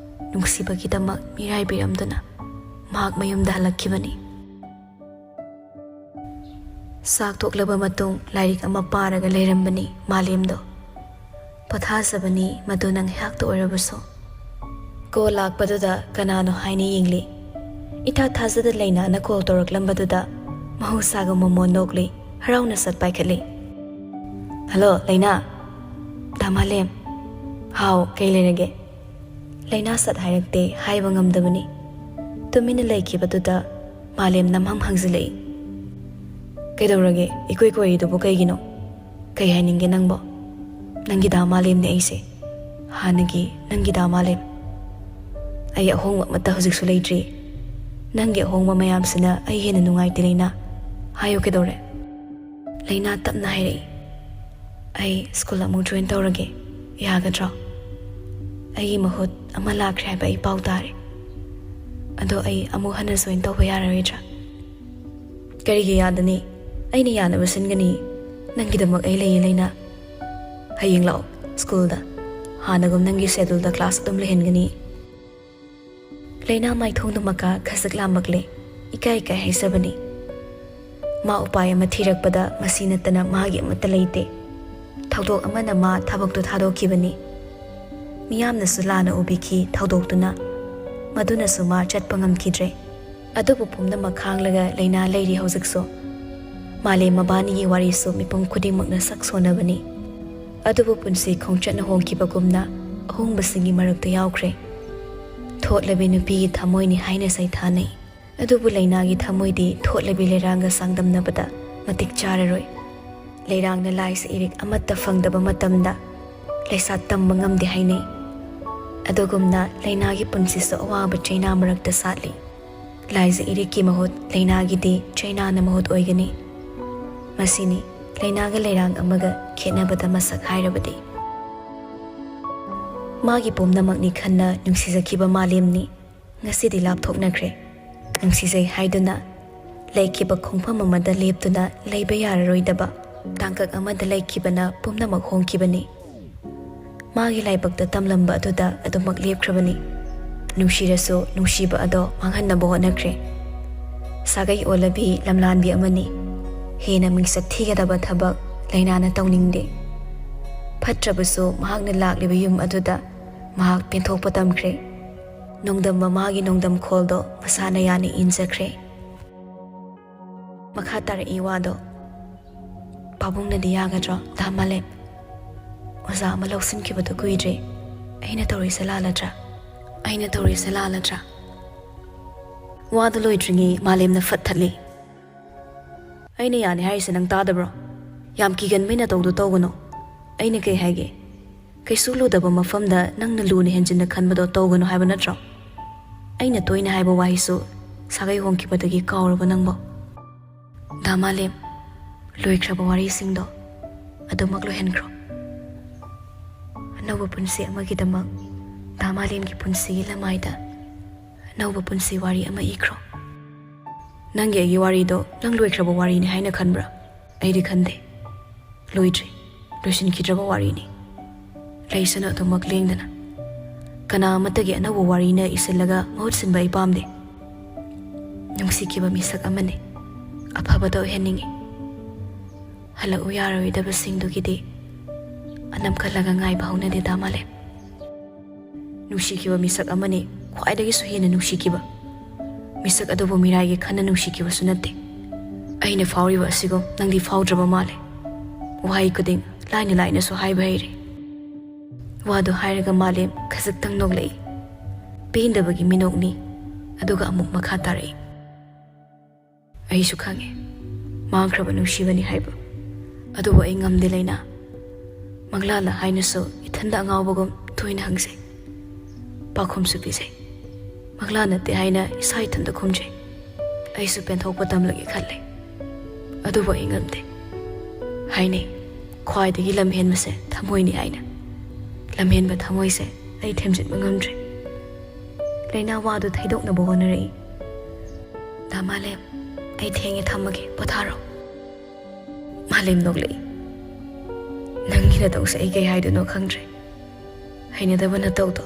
ꯅꯨꯡꯁꯤꯕꯒꯤꯗꯃꯛ ꯃꯤꯔꯥꯏꯕꯤꯔꯝꯗꯨꯅ ꯃꯍꯥꯛ ꯃꯌꯨꯝꯗ ꯍꯜꯂꯛꯈꯤꯕꯅꯤ꯫ ꯆꯥꯛ ꯇꯣꯛꯂꯕ ꯃꯇꯨꯡ ꯂꯥꯏꯔꯤꯛ ꯑꯃ ꯄꯥꯔꯒ ꯂꯩꯔꯝꯕꯅꯤ ꯃꯥꯂꯦꯝꯗꯣ꯫ ꯄꯣꯊꯥꯖꯕꯅꯤ ꯃꯗꯨꯅ ꯉꯥꯏꯍꯥꯛꯇ ꯑꯣꯏꯔꯕꯁꯨ꯫ ꯀꯣꯜ ꯂꯥꯛꯄꯗꯨꯗ ꯀꯅꯥꯅꯣ ꯍꯥꯏꯅ ꯌꯦꯡꯂꯤ꯫ ꯏꯊꯥ ꯊꯥꯖꯗ ꯂꯩꯅꯥꯅ ꯀꯣꯜ ꯇꯧꯔꯛꯂꯝꯕꯗꯨꯗ ꯃꯍꯧꯁꯥꯒꯨꯝ ꯃꯃꯣꯟ ꯅꯣꯛꯂꯤ, ꯍꯔꯥꯎꯅ ꯁꯠ ꯄꯥꯏꯈꯠꯂꯤ꯫ "ꯍꯜꯂꯣ, ꯂꯩꯅꯥ!" "ꯗꯥ ꯃꯥꯂꯦꯝ!" "ꯍꯥꯎ, ꯀꯩ ꯂꯩꯔꯒꯦ?" ꯂꯩꯅꯥ ꯁꯠ ꯍꯥꯏꯔꯛꯇꯦ, ꯍꯥꯏꯕ ꯉꯝꯗꯕꯅꯤ꯫ ꯇꯨꯃꯤꯟꯅ ꯂꯩꯈꯤꯕꯗꯨꯗ ꯃꯥꯂꯦꯝ ꯅꯝꯍꯝ ꯍꯪꯖꯤꯜꯂꯛꯏ꯫ "ꯀꯩꯗꯧꯔꯒꯦ? ꯏꯀꯣꯏ ꯀꯣꯏꯔꯤꯗꯨꯕꯨ ꯀꯩꯒꯤꯅꯣ? ꯀꯩ ꯍꯥꯏꯅꯤꯡꯒꯦ ꯅꯪꯕꯣ?" "ꯅꯪꯒꯤ ꯗꯥ ꯃꯥꯂꯦꯝꯅꯦ ꯑꯩꯁꯦ꯫ ꯍꯥꯟꯅꯒꯤ ꯅꯪꯒꯤ ꯗꯥ ꯃꯥꯂꯦꯝ꯫ ꯑꯩ ꯑꯍꯣꯡꯕ ꯑꯃꯠꯇ ꯍꯧꯖꯤꯛꯁꯨ ꯂꯩꯇ꯭ꯔꯤ꯫ ꯅꯪꯒꯤ ꯑꯍꯣꯡꯕ ꯃꯌꯥꯝꯁꯤꯅ ꯑꯩ ꯍꯦꯟꯅ ꯅꯨꯡꯉꯥꯏꯇꯦ ꯂꯩꯅꯥ꯫ ꯍꯥꯏꯌꯨ ꯀꯩꯗꯧꯔꯦ?" ꯂꯩꯅꯥ ꯇꯞꯅ ꯍꯥꯏꯔꯛꯏ꯫ "ꯑꯩ ꯁ꯭ꯀꯨꯜ ꯑꯃꯨꯛ ꯖꯣꯏꯟ ꯇꯧꯔꯒꯦ, ꯌꯥꯒꯗ꯭ꯔꯣ?" ꯑꯩꯒꯤ ꯃꯍꯨꯠ ꯑꯃ ꯂꯥꯛꯈ꯭ꯔꯦ ꯍꯥꯏꯕ ꯑꯩ ꯄꯥꯎ ꯇꯥꯔꯦ꯫ ꯑꯗꯣ ꯑꯩ ꯑꯃꯨꯛ ꯍꯟꯅ ꯖꯣꯏꯟ ꯇꯧꯕ ꯌꯥꯔꯔꯣꯏꯗ꯭ꯔꯥ? ꯀꯔꯤꯒꯤ ꯌꯥꯗꯅꯤ? ꯑꯩꯅ ꯌꯥꯅꯕ ꯁꯤꯟꯒꯅꯤ꯫ ꯅꯪꯒꯤꯗꯃꯛ ꯑꯩ ꯂꯩꯌꯦ, ꯂꯩꯅꯥ꯫ ꯍꯌꯦꯡ ꯂꯥꯛꯑꯣ ꯁ꯭ꯀꯨꯜꯗ꯫ ꯍꯥꯟꯅꯒꯨꯝ ꯅꯪꯒꯤ ꯁꯦꯗꯨꯜꯗ ꯀ꯭ꯂꯥꯁ ꯑꯗꯨꯝ ꯂꯩꯍꯟꯒꯅꯤ꯫ ꯂꯩꯅꯥ ꯃꯥꯏꯊꯣꯡꯗꯨ ꯃꯀꯥ ꯈꯖꯤꯛ ꯂꯥꯝꯃꯛꯂꯦ꯫ ꯏꯀꯥꯏ ꯏꯀꯥꯏ ꯍꯥꯏꯖꯕꯅꯤ꯫ ꯃꯥ ꯎꯄꯥꯏ ꯑꯃ ꯊꯤꯔꯛꯄꯗ ꯃꯁꯤ ꯅꯠꯇꯅ ꯃꯥꯒꯤ ꯑꯃꯠꯇ ꯂꯩꯇꯦ꯫ ꯊꯧꯗꯣꯛ ꯑꯃꯅ ꯃꯥ ꯊꯕꯛꯇꯨ ꯊꯥꯗꯣꯛꯈꯤꯕꯅꯤ꯫ ꯃꯤꯌꯥꯝꯅꯁꯨ ꯂꯥꯟꯅ ꯎꯕꯤꯈꯤ ꯊꯧꯗꯣꯛꯇꯨꯅ꯫ ꯃꯗꯨꯅꯁꯨ ꯃꯥ ꯆꯠꯄ ꯉꯝꯈꯤꯗ꯭ꯔꯦ꯫ ꯑꯗꯨꯕꯨ ꯄꯨꯝꯅꯃꯛ ꯈꯥꯡꯂꯒ ꯂꯩꯅꯥ ꯂꯩꯔꯤ ꯍꯧꯖꯤꯛꯁꯨ꯫ ꯃꯥꯂꯦꯝ ꯃꯕꯥꯅꯤꯒꯤ ꯋꯥꯔꯤꯁꯨ ꯃꯤꯄꯨꯝ ꯈꯨꯗꯤꯡꯃꯛꯅ ꯁꯛ ꯁꯣꯟꯅꯕꯅꯤ꯫ ꯑꯗꯨꯕꯨ ꯄꯨꯟꯁꯤ ꯈꯣꯡꯆꯠꯅ ꯍꯣꯡꯈꯤꯕꯒꯨꯝꯅ ꯑꯍꯣꯡꯕꯁꯤꯡꯒꯤ ꯃꯔꯛꯇ ꯌꯥꯎꯈ꯭ꯔꯦ꯫ ꯊꯣꯠꯂꯕꯤ ꯅꯨꯄꯤꯒꯤ ꯊꯃꯣꯏꯅꯤ ꯍꯥꯏꯅ ꯁꯩꯊꯥꯅꯩ꯫ ꯑꯗꯨꯕꯨ ꯂꯩꯅꯥꯒꯤ ꯊꯃꯣꯏꯗꯤ ꯊꯣꯠꯂꯕꯤ ꯂꯩꯔꯥꯡꯒ ꯆꯥꯡꯗꯝꯅꯕꯗ ꯃꯇꯤꯛ ꯆꯥꯔꯔꯣꯏ꯫ ꯂꯩꯔꯥꯡꯅ ꯂꯥꯏꯁ ꯏꯔꯤꯛ ꯑꯃꯠꯇ ꯐꯪꯗꯕ ꯃꯇꯝꯗ ꯂꯩꯁꯥ ꯇꯝꯕ ꯉꯝꯗꯦ ꯍꯥꯏꯅꯩ꯫ ꯑꯗꯨꯒꯨꯝꯅ ꯂꯩꯅꯥꯒꯤ ꯄꯨꯟꯁꯤꯁꯨ ꯑꯋꯥꯕ ꯆꯩꯅꯥ ꯃꯔꯛꯇ ꯁꯥꯠꯂꯤ꯫ ꯂꯥꯏꯖ ꯏꯔꯤꯛꯀꯤ ꯃꯍꯨꯠ ꯂꯩꯅꯥꯒꯤꯗꯤ ꯆꯩꯅꯥꯅ ꯃꯍꯨꯠ ꯑꯣꯏꯒꯅꯤ꯫ ꯃꯁꯤꯅꯤ ꯂꯩꯅꯥꯒ ꯂꯩꯔꯥꯡ ꯑꯃꯒ ꯈꯦꯠꯅꯕꯗ ꯃꯁꯛ ꯍꯥꯏꯔꯕꯗꯤ꯫ ꯃꯥꯒꯤ ꯄꯨꯝꯅꯃꯛꯅꯤ ꯈꯟꯅ ꯅꯨꯡꯁꯤꯖꯈꯤꯕ ꯃꯥꯂꯦꯝꯅꯤ꯫ ꯉꯁꯤꯗꯤ ꯂꯥꯞꯊꯣꯛꯅꯈ꯭ꯔꯦ꯫ ꯅꯨꯡꯁꯤꯖꯩ ꯍꯥꯏꯗꯨꯅ ꯂꯩꯈꯤꯕ ꯈꯣꯡꯐꯝ ꯑꯃꯗ ꯂꯦꯞꯇꯨꯅ ꯂꯩꯕ ꯌꯥꯔꯔꯣꯏꯗꯕ ꯇꯥꯡꯀꯛ ꯑꯃꯗ ꯂꯩꯈꯤꯕꯅ ꯄꯨꯝꯅꯃꯛ ꯍꯣꯡꯈꯤꯕꯅꯤ꯫ ꯃꯥꯒꯤ ꯂꯥꯏꯕꯛꯇ ꯇꯝꯂꯝꯕ ꯑꯗꯨꯗ ꯑꯗꯨꯃꯛ ꯂꯦꯞꯈ꯭ꯔꯕꯅꯤ꯫ ꯅꯨꯡꯁꯤꯔꯁꯨ ꯅꯨꯡꯁꯤꯕ ꯑꯗꯣ ꯃꯥꯡꯍꯟꯅꯕ ꯍꯣꯠꯅꯈ꯭ꯔꯦ꯫ ꯁꯥꯒꯩ ꯑꯣꯜꯂꯕꯤ ꯂꯝꯂꯥꯟꯕꯤ ꯑꯃꯅꯤ꯫ ꯍꯦꯟꯅ ꯃꯤꯡꯆꯠ ꯊꯤꯒꯗꯕ ꯊꯕꯛ ꯂꯩꯅꯥꯅ ꯇꯧꯅꯤꯡꯗꯦ꯫ ꯐꯠꯇ꯭ꯔꯕꯁꯨ ꯃꯍꯥꯛꯅ ꯂꯥꯛꯂꯤꯕ ꯌꯨꯝ ꯑꯗꯨꯗ ꯃꯍꯥꯛ ꯄꯦꯟꯊꯣꯛꯄ ꯇꯝꯈ꯭ꯔꯦ꯫ ꯅꯣꯡꯗꯝ ꯃꯃꯥꯒꯤ ꯅꯣꯡꯗꯝ ꯈꯣꯜꯗꯣ ꯃꯁꯥꯅ ꯌꯥꯅ ꯏꯟꯖꯈ꯭ꯔꯦ꯫ ꯃꯈꯥ ꯇꯥꯔꯛꯏ ꯋꯥꯗꯣ꯫ ꯄꯥꯕꯨꯡꯅꯗꯤ ꯌꯥꯒꯗ꯭ꯔꯣ, ꯗꯥ ꯃꯥꯂꯦꯝ? ꯑꯣꯖꯥ ꯑꯃ ꯂꯧꯁꯤꯟꯈꯤꯕꯗꯣ ꯀꯨꯏꯗ꯭ꯔꯤ꯫ ꯑꯩꯅ ꯇꯧꯔꯤꯁꯦ ꯂꯥꯜꯂꯗ꯭ꯔꯥ? ꯑꯩꯅ ꯇꯧꯔꯤꯁꯦ ꯂꯥꯜꯂꯗ꯭ꯔꯥ? ꯋꯥꯗꯨ ꯂꯣꯏꯗ꯭ꯔꯤꯉꯩ ꯃꯥꯂꯦꯝꯅ ꯐꯠ ꯊꯠꯂꯤ꯫ "ꯑꯩꯅ ꯌꯥꯅꯤ ꯍꯥꯏꯔꯤꯁꯦ ꯅꯪ ꯇꯥꯗꯕ꯭ꯔꯣ? ꯌꯥꯝ ꯀꯤꯒꯟꯕꯩ ꯅꯇꯧꯗꯣ ꯇꯧꯒꯅꯨ꯫ ꯑꯩꯅ ꯀꯩ ꯍꯥꯏꯒꯦ? ꯀꯩꯁꯨ ꯂꯨꯗꯕ ꯃꯐꯝꯗ ꯅꯪꯅ ꯂꯨꯅ ꯍꯦꯟꯖꯤꯟꯅ ꯈꯟꯕꯗꯣ ꯇꯧꯒꯅꯨ ꯍꯥꯏꯕ ꯅꯠꯇ꯭ꯔꯣ?" ꯑꯩꯅ ꯇꯣꯏꯅ ꯍꯥꯏꯕ ꯋꯥꯍꯩꯁꯨ ꯁꯥꯒꯩ ꯍꯣꯡꯈꯤꯕꯗꯒꯤ ꯀꯥꯎꯔꯕ ꯅꯪꯕꯣ? ꯗꯥ ꯃꯥꯂꯦꯝ, ꯂꯣꯏꯈ꯭ꯔꯕ ꯋꯥꯔꯤꯁꯤꯡꯗꯣ ꯑꯗꯨꯃꯛ ꯂꯣꯏꯍꯟꯈ꯭ꯔꯣ꯫ ꯑꯅꯧꯕ ꯄꯨꯟꯁꯤ ꯑꯃꯒꯤꯗꯃꯛ ꯗꯥ ꯃꯥꯂꯦꯝꯒꯤ ꯄꯨꯟꯁꯤꯒꯤ ꯂꯃꯥꯏꯗ ꯑꯅꯧꯕ ꯄꯨꯟꯁꯤ ꯋꯥꯔꯤ ꯑꯃ ꯏꯈ꯭ꯔꯣ꯫ ꯅꯪꯒꯤ ꯑꯩꯒꯤ ꯋꯥꯔꯤꯗꯣ ꯅꯪ ꯂꯣꯏꯈ꯭ꯔꯕ ꯋꯥꯔꯤꯅꯤ ꯍꯥꯏꯅ ꯈꯟꯕ꯭ꯔꯥ? ꯑꯩꯗꯤ ꯈꯟꯗꯦ꯫ ꯂꯣꯏꯗ꯭ꯔꯤ꯫ ꯂꯣꯏꯁꯤꯟꯈꯤꯗ꯭ꯔꯕ ꯋꯥꯔꯤꯅꯤ꯫ ꯂꯩꯁꯅꯨ ꯑꯗꯨꯃꯛ ꯂꯦꯡꯗꯅ꯫ ꯀꯅꯥ ꯑꯃꯠꯇꯒꯤ ꯑꯅꯧꯕ ꯋꯥꯔꯤꯅ ꯏꯁꯤꯜꯂꯒ ꯃꯍꯨꯠ ꯁꯤꯟꯕ ꯑꯩ ꯄꯥꯝꯗꯦ꯫ ꯅꯨꯡꯁꯤꯈꯤꯕ ꯃꯤꯁꯛ ꯑꯃꯅꯤ꯫ ꯑꯐꯕꯇ ꯑꯣꯏꯍꯟꯅꯤꯡꯏ꯫ ꯍꯜꯂꯛꯎ ꯌꯥꯔꯣꯏꯗꯕꯁꯤꯡꯗꯨꯒꯤꯗꯤ ꯑꯅꯝ ꯀꯜꯂꯒ ꯉꯥꯏꯕ ꯍꯧꯅꯗꯦꯗ ꯃꯥꯂꯦꯝ꯫ ꯅꯨꯡꯁꯤꯈꯤꯕ ꯃꯤꯁꯛ ꯑꯃꯅꯤ, ꯈ꯭ꯋꯥꯏꯗꯒꯤꯁꯨ ꯍꯦꯟꯅ ꯅꯨꯡꯁꯤꯈꯤꯕ꯫ ꯃꯤꯁꯛ ꯑꯗꯨꯕꯨ ꯃꯤꯔꯥꯏꯒꯤ ꯈꯟꯅ ꯅꯨꯡꯁꯤꯈꯤꯕꯁꯨ ꯅꯠꯇꯦ꯫ ꯑꯩꯅ ꯐꯥꯎꯔꯤꯕ ꯑꯁꯤꯒꯨꯝ ꯅꯪꯗꯤ ꯐꯥꯎꯗ꯭ꯔꯕ ꯃꯥꯜꯂꯦ꯫ ꯋꯥꯍꯩ ꯈꯨꯗꯤꯡ ꯂꯥꯏꯅ ꯂꯥꯏꯅꯁꯨ ꯍꯥꯏꯕ ꯍꯩꯔꯦ꯫ ꯋꯥꯗꯨ ꯍꯥꯏꯔꯒ ꯃꯥꯂꯦꯝ ꯈꯖꯤꯛꯇꯪ ꯅꯣꯛꯂꯛꯏ꯫ ꯄꯦꯟꯗꯕꯒꯤ ꯃꯤꯅꯣꯛꯅꯤ꯫ ꯑꯗꯨꯒ ꯑꯃꯨꯛ ꯃꯈꯥ ꯇꯥꯔꯛꯏ꯫ ꯑꯩꯁꯨ ꯈꯪꯉꯦ, ꯃꯥꯡꯈ꯭ꯔꯕ ꯅꯨꯡꯁꯤꯕꯅꯤ ꯍꯥꯏꯕ꯫ ꯑꯗꯨꯕꯨ ꯑꯩ ꯉꯝꯗꯦ ꯂꯩꯅꯥ꯫ ꯃꯪꯂꯥꯅ ꯍꯥꯏꯅꯁꯨ ꯏꯊꯟꯗ ꯑꯉꯥꯎꯕꯒꯨꯝ ꯇꯣꯏꯅ ꯍꯪꯖꯩ꯫ ꯄꯥꯎꯈꯨꯝꯁꯨ ꯄꯤꯖꯩ꯫ ꯃꯪꯂꯥ ꯅꯠꯇꯦ ꯍꯥꯏꯅ ꯏꯁꯥ ꯏꯊꯟꯗ ꯈꯨꯝꯖꯩ꯫ ꯑꯩꯁꯨ ꯄꯦꯟꯊꯣꯛꯄ ꯇꯝꯂꯒꯦ ꯈꯜꯂꯦ꯫ ꯑꯗꯨꯕꯨ ꯑꯩ ꯉꯝꯗꯦ꯫ ꯍꯥꯏꯅꯩ, ꯈ꯭ꯋꯥꯏꯗꯒꯤ ꯂꯝꯍꯦꯟꯕꯁꯦ ꯊꯃꯣꯏꯅꯤ ꯍꯥꯏꯅ꯫ ꯂꯝꯍꯦꯟꯕ ꯊꯃꯣꯏꯁꯦ ꯑꯩ ꯊꯦꯝꯖꯤꯟꯕ ꯉꯝꯗ꯭ꯔꯦ꯫ ꯂꯩꯅꯥ ꯋꯥꯗꯨ ꯊꯩꯗꯣꯛꯅꯕ ꯍꯣꯠꯅꯔꯛꯏ꯫ ꯗꯥ ꯃꯥꯂꯦꯝ, ꯑꯩ ꯊꯦꯡꯉꯦ, ꯊꯝꯃꯒꯦ, ꯄꯣꯊꯥꯔꯣ꯫ ꯃꯥꯂꯦꯝ ꯅꯣꯛꯂꯛꯏ꯫ ꯅꯪꯒꯤ ꯅꯇꯧꯁꯦ ꯑꯩ ꯀꯩ ꯍꯥꯏꯗꯣꯏꯅꯣ ꯈꯪꯗ꯭ꯔꯦ꯫ ꯍꯩꯅꯗꯕ ꯅꯇꯧꯗꯣ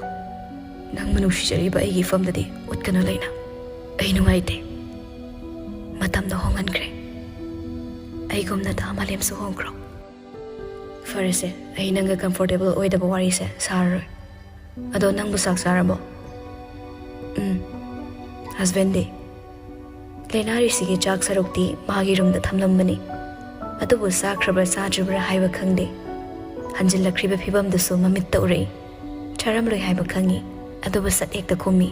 ꯅꯪꯕꯨ ꯅꯨꯡꯁꯤꯖꯔꯤꯕ ꯑꯩꯒꯤ ꯏꯐꯝꯗꯗꯤ ꯎꯠꯀꯅꯨ ꯂꯩꯅꯥ꯫ ꯑꯩ ꯅꯨꯡꯉꯥꯏꯇꯦ꯫ ꯃꯇꯝꯗꯣ ꯍꯣꯡꯍꯟꯈ꯭ꯔꯦ꯫ ꯑꯩꯒꯨꯝꯅ ꯗꯥ ꯃꯥꯂꯦꯝꯁꯨ ꯍꯣꯡꯈ꯭ꯔꯣ꯫ ꯐꯔꯦꯁꯦ, ꯑꯩ ꯅꯪꯒ comfortable ꯑꯣꯏꯗꯕ ꯋꯥꯔꯤꯁꯦ ꯁꯥꯔꯔꯣꯏ꯫ ꯑꯗꯣ ꯅꯪꯕꯨ ꯆꯥꯛ ꯆꯥꯔꯕꯣ? ꯎꯝ꯫ Husbandꯗꯤ? ꯂꯩꯅꯥꯔꯤꯁꯤꯒꯤ ꯆꯥꯛ ꯁꯔꯨꯛꯇꯤ ꯃꯥꯒꯤ ꯔꯨꯝꯗ ꯊꯝꯂꯝꯕꯅꯤ꯫ ꯑꯗꯨꯕꯨ ꯆꯥꯈ꯭ꯔꯕ꯭ꯔꯥ ꯆꯥꯗ꯭ꯔꯤꯕ꯭ꯔꯥ ꯍꯥꯏꯕ ꯈꯪꯗꯦ꯫ ꯍꯟꯖꯤꯜꯂꯛꯈ꯭ꯔꯤꯕ ꯐꯤꯕꯝꯗꯨꯁꯨ ꯃꯃꯤꯠꯇ ꯎꯔꯛꯏ꯫ ꯆꯥꯔꯝꯂꯣꯏ ꯍꯥꯏꯕ ꯈꯪꯏ꯫ ꯑꯗꯨꯕꯨ ꯁꯠ ꯍꯦꯛꯇ ꯈꯨꯝꯃꯤ꯫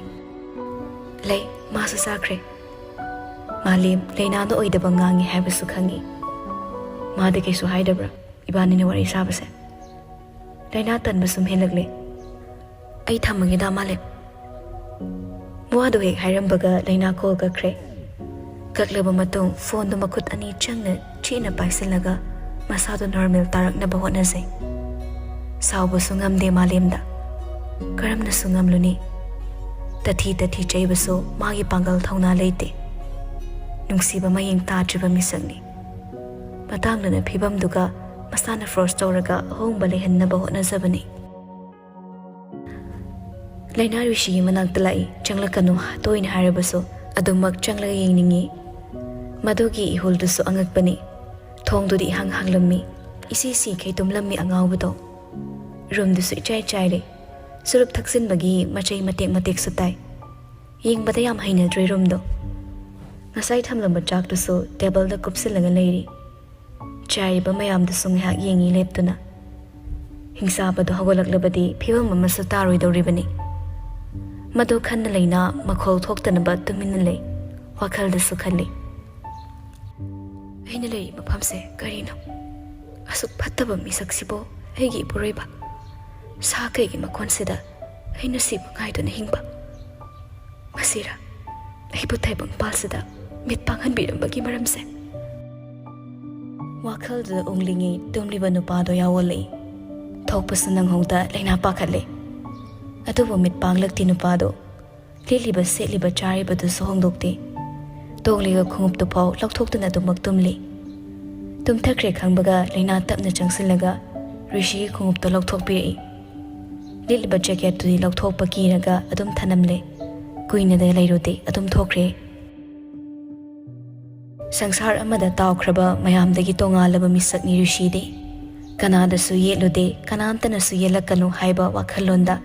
ꯂꯩ, ꯃꯥꯁꯨ ꯆꯥꯈ꯭ꯔꯦ꯫ ꯃꯥꯂꯦꯝ, ꯂꯩꯅꯥꯅ ꯑꯣꯏꯗꯕ ꯉꯥꯡꯉꯤ ꯍꯥꯏꯕꯁꯨ ꯈꯪꯏ꯫ ꯃꯥꯗꯤ ꯀꯩꯁꯨ ꯍꯥꯏꯗꯕ꯭ꯔꯥ ꯏꯕꯥꯅꯤꯅ ꯋꯥꯔꯤ ꯁꯥꯕꯁꯦ? ꯂꯩꯅꯥ ꯇꯟꯕ ꯁꯨꯝ ꯍꯦꯜꯂꯛꯂꯦ꯫ ꯑꯩ ꯊꯝꯃꯒꯦꯗ ꯃꯥꯂꯦꯝ꯫ ꯋꯥꯗꯣ ꯍꯦꯛ ꯍꯥꯏꯔꯝꯕꯒ ꯂꯩꯅꯥ call ꯀꯛꯈ꯭ꯔꯦ꯫ ꯀꯛꯂꯕ ꯃꯇꯨꯡ phoneꯗꯨ ꯃꯈꯨꯠ ꯑꯅꯤ ꯆꯪꯅ ꯆꯦꯠꯅ ꯄꯥꯏꯁꯤꯜꯂꯒ ꯃꯁꯥꯗꯨ normal ꯇꯥꯔꯛꯅꯕ ꯍꯣꯠꯅꯖꯩ꯫ ꯁꯥꯎꯕꯁꯨ ꯉꯝꯗꯦ ꯃꯥꯂꯦꯝꯗ꯫ ꯀꯔꯝꯅꯁꯨ ꯉꯝꯂꯨꯅꯤ? ꯇꯊꯤ ꯇꯊꯤ ꯆꯩꯕꯁꯨ ꯃꯥꯒꯤ ꯄꯥꯡꯒꯜ ꯊꯧꯅꯥ ꯂꯩꯇꯦ꯫ ꯅꯨꯡꯁꯤꯕ ꯃꯌꯦꯡ ꯇꯥꯗ꯭ꯔꯤꯕ ꯃꯤꯁꯛꯅꯤ꯫ ꯃꯇꯥꯡꯗꯨꯅ ꯐꯤꯕꯝꯗꯨꯒ ꯃꯁꯥꯅ ꯐꯣꯔꯁ ꯇꯧꯔꯒ ꯑꯍꯣꯡꯕ ꯂꯩꯍꯟꯅꯕ ꯍꯣꯠꯅꯖꯕꯅꯤ꯫ ꯂꯥꯏꯅꯥ ꯔꯤꯁꯤꯒꯤ ꯃꯅꯥꯛꯇ ꯂꯥꯛꯏ, ꯆꯪꯂꯛꯀꯅꯨ ꯇꯣꯏꯅ ꯍꯥꯏꯔꯕꯁꯨ ꯑꯗꯨꯃꯛ ꯆꯪꯂꯒ ꯌꯦꯡꯅꯤꯡꯏ꯫ ꯃꯗꯨꯒꯤ ꯏꯍꯨꯜꯗꯨꯁꯨ ꯑꯉꯛꯄꯅꯤ꯫ ꯊꯣꯡꯗꯨꯗꯤ ꯏꯍꯥꯡ ꯍꯥꯡꯂꯝꯃꯤ꯫ ꯏꯁꯤ ꯁꯤꯈꯩ ꯇꯨꯝꯂꯝꯃꯤ ꯑꯉꯥꯎꯕꯗꯣ꯫ ꯔꯨꯝꯗꯨꯁꯨ ꯏꯆꯥꯏ ꯆꯥꯏꯔꯦ꯫ ꯆꯨꯔꯨꯞ ꯊꯛꯆꯤꯟꯕꯒꯤ ꯃꯆꯩ ꯃꯇꯦꯛ ꯃꯇꯦꯛꯁꯨ ꯇꯥꯏ꯫ ꯌꯦꯡꯕꯗ ꯌꯥꯝ ꯍꯩꯅꯗ꯭ꯔꯦ ꯔꯨꯝꯗꯣ꯫ ꯉꯁꯥꯏ ꯊꯝꯂꯝꯕ ꯆꯥꯛꯇꯨꯁꯨ ꯇꯦꯕꯜꯗ ꯀꯨꯞꯁꯤꯜꯂꯒ ꯂꯩꯔꯤ꯫ ꯆꯥꯏꯔꯤꯕ ꯃꯌꯥꯝꯗꯨꯁꯨ ꯉꯥꯏꯍꯥꯛ ꯌꯦꯡꯉꯤ ꯂꯦꯞꯇꯨꯅ꯫ ꯍꯤꯡꯆꯥꯕꯗꯣ ꯍꯧꯒꯠꯂꯛꯂꯕꯗꯤ ꯐꯤꯕꯝ ꯑꯃꯁꯨ ꯇꯥꯔꯣꯏꯗꯧꯔꯤꯕꯅꯤ꯫ ꯃꯗꯨ ꯈꯟꯅ ꯂꯩꯅꯥ ꯃꯈꯣꯜ ꯊꯣꯛꯇꯅꯕ ꯇꯨꯃꯤꯟꯅ ꯂꯩ꯫ ꯋꯥꯈꯜꯗꯁꯨ ꯈꯜꯂꯤ, "ꯑꯩꯅ ꯂꯩꯔꯤ ꯃꯐꯝꯁꯦ ꯀꯔꯤꯅꯣ? ꯑꯁꯨꯛ ꯐꯠꯇꯕ ꯃꯤꯁꯛꯁꯤꯕꯨ ꯑꯩꯒꯤ ꯏꯄꯨꯔꯣꯏꯕ? ꯁꯥ ꯀꯩꯒꯤ ꯃꯀꯣꯟꯁꯤꯗ ꯑꯩꯅ ꯁꯤꯕ ꯉꯥꯏꯗꯨꯅ ꯍꯤꯡꯕ? ꯃꯁꯤꯔ ꯑꯩꯕꯨ ꯇꯥꯏꯕꯪꯄꯥꯜꯁꯤꯗ ꯃꯤꯠ ꯄꯥꯡꯍꯟꯕꯤꯔꯝꯕꯒꯤ ꯃꯔꯝꯁꯦ?" ꯋꯥꯈꯜꯗꯨꯗ ꯎꯪꯂꯤꯉꯩ ꯇꯨꯝꯂꯤꯕ ꯅꯨꯄꯥꯗꯣ ꯌꯥꯑꯣꯜꯂꯛꯏ꯫ ꯊꯣꯛꯄꯁꯨ ꯅꯪꯍꯧꯗ ꯂꯩꯅꯥ ꯄꯥꯈꯠꯂꯦ꯫ ꯑꯗꯨꯕꯨ ꯃꯤꯠ ꯄꯥꯡꯂꯛꯇꯦ ꯅꯨꯄꯥꯗꯣ꯫ ꯂꯤꯠꯂꯤꯕ ꯁꯦꯠꯂꯤꯕ ꯆꯥꯔꯤꯕꯗꯨꯁꯨ ꯍꯣꯡꯗꯣꯛꯇꯦ꯫ ꯇꯣꯡꯂꯤꯕ ꯈꯣꯡꯎꯞꯇꯨ ꯐꯥꯎ ꯂꯧꯊꯣꯛꯇꯨꯅ ꯑꯗꯨꯃꯛ ꯇꯨꯝꯂꯤ꯫ ꯇꯨꯝꯊꯈ꯭ꯔꯦ ꯈꯪꯕꯒ ꯂꯩꯅꯥ ꯇꯞꯅ ꯆꯪꯁꯤꯜꯂꯒ ꯔꯤꯁꯤꯒꯤ ꯈꯣꯡꯎꯞꯇꯨ ꯂꯧꯊꯣꯛꯄꯤꯔꯛꯏ꯫ ꯂꯤꯠꯂꯤꯕ ꯖꯦꯀꯦꯠꯇꯨꯗꯤ ꯂꯧꯊꯣꯛꯄ ꯀꯤꯔꯒ ꯑꯗꯨꯝ ꯊꯅꯝꯂꯦ꯫ ꯀꯨꯏꯅꯗ ꯂꯩꯔꯨꯗꯦ, ꯑꯗꯨꯝ ꯊꯣꯛꯈ꯭ꯔꯦ꯫ ꯁꯪꯁꯥꯔ ꯑꯃꯗ ꯇꯥꯎꯈ꯭ꯔꯕ ꯃꯌꯥꯝꯗꯒꯤ ꯇꯣꯉꯥꯜꯂꯕ ꯃꯤꯁꯛꯅꯤ ꯔꯤꯁꯤꯗꯤ꯫ ꯀꯅꯥꯗꯁꯨ ꯌꯦꯠꯂꯨꯗꯦ, ꯀꯅꯥꯝꯇꯅꯁꯨ ꯌꯦꯠꯂꯛꯀꯅꯨ ꯍꯥꯏꯕ ꯋꯥꯈꯜꯂꯣꯟꯗ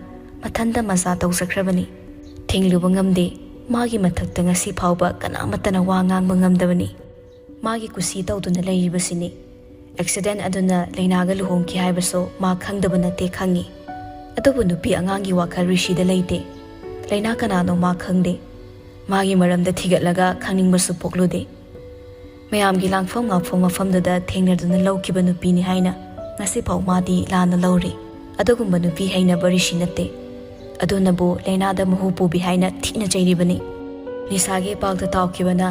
ꯃꯊꯟꯇ ꯃꯆꯥ ꯇꯧꯖꯈ꯭ꯔꯕꯅꯤ꯫ ꯊꯤꯡꯂꯨꯕ ꯉꯝꯗꯦ꯫ ꯃꯥꯒꯤ ꯃꯊꯛꯇ ꯉꯁꯤ ꯐꯥꯎꯕ ꯀꯅꯥꯃꯠꯇꯅ ꯋꯥ ꯉꯥꯡꯕ ꯉꯝꯗꯕꯅꯤ꯫ ꯃꯥꯒꯤ ꯀꯨꯁꯤ ꯇꯧꯗꯨꯅ ꯂꯩꯔꯤꯕꯁꯤꯅꯤ꯫ ꯑꯦꯛꯁꯤꯗꯦꯟ ꯑꯗꯨꯅ ꯂꯩꯅꯥꯒ ꯂꯨꯍꯣꯡꯈꯤ ꯍꯥꯏꯕꯁꯨ ꯃꯥ ꯈꯪꯗꯕ ꯅꯠꯇꯦ, ꯈꯪꯉꯤ꯫ ꯑꯗꯨꯕꯨ ꯅꯨꯄꯤ ꯑꯉꯥꯡꯒꯤ ꯋꯥꯈꯜ ꯔꯤꯁꯤꯗ ꯂꯩꯇꯦ꯫ ꯂꯩꯅꯥ ꯀꯅꯥꯅꯣ ꯃꯥ ꯈꯪꯗꯦ꯫ ꯃꯥꯒꯤ ꯃꯔꯝꯗ ꯊꯤꯒꯠꯂꯒ ꯈꯪꯅꯤꯡꯕꯁꯨ ꯄꯣꯛꯂꯨꯗꯦ꯫ ꯃꯌꯥꯝꯒꯤ ꯂꯥꯡꯐꯝ ꯉꯥꯛꯐꯝ ꯃꯐꯝꯗꯨꯗ ꯊꯦꯡꯅꯗꯨꯅ ꯂꯧꯈꯤꯕ ꯅꯨꯄꯤꯅꯤ ꯍꯥꯏꯅ ꯉꯁꯤꯐꯥꯎ ꯃꯥꯗꯤ ꯂꯥꯟꯅ ꯂꯧꯔꯤ꯫ ꯑꯗꯨꯒꯨꯝꯕ ꯅꯨꯄꯤ ꯍꯩꯅꯕ ꯔꯤꯁꯤ ꯅꯠꯇꯦ꯫ ꯑꯗꯨꯅꯕꯨ ꯂꯩꯅꯥꯗ ꯃꯍꯨ ꯄꯨꯕꯤ ꯍꯥꯏꯅ ꯊꯤꯅ ꯆꯩꯔꯤꯕꯅꯤ꯫ ꯅꯤꯁꯥꯒꯤ ꯏꯄꯥꯛꯇ ꯇꯥꯎꯈꯤꯕꯅ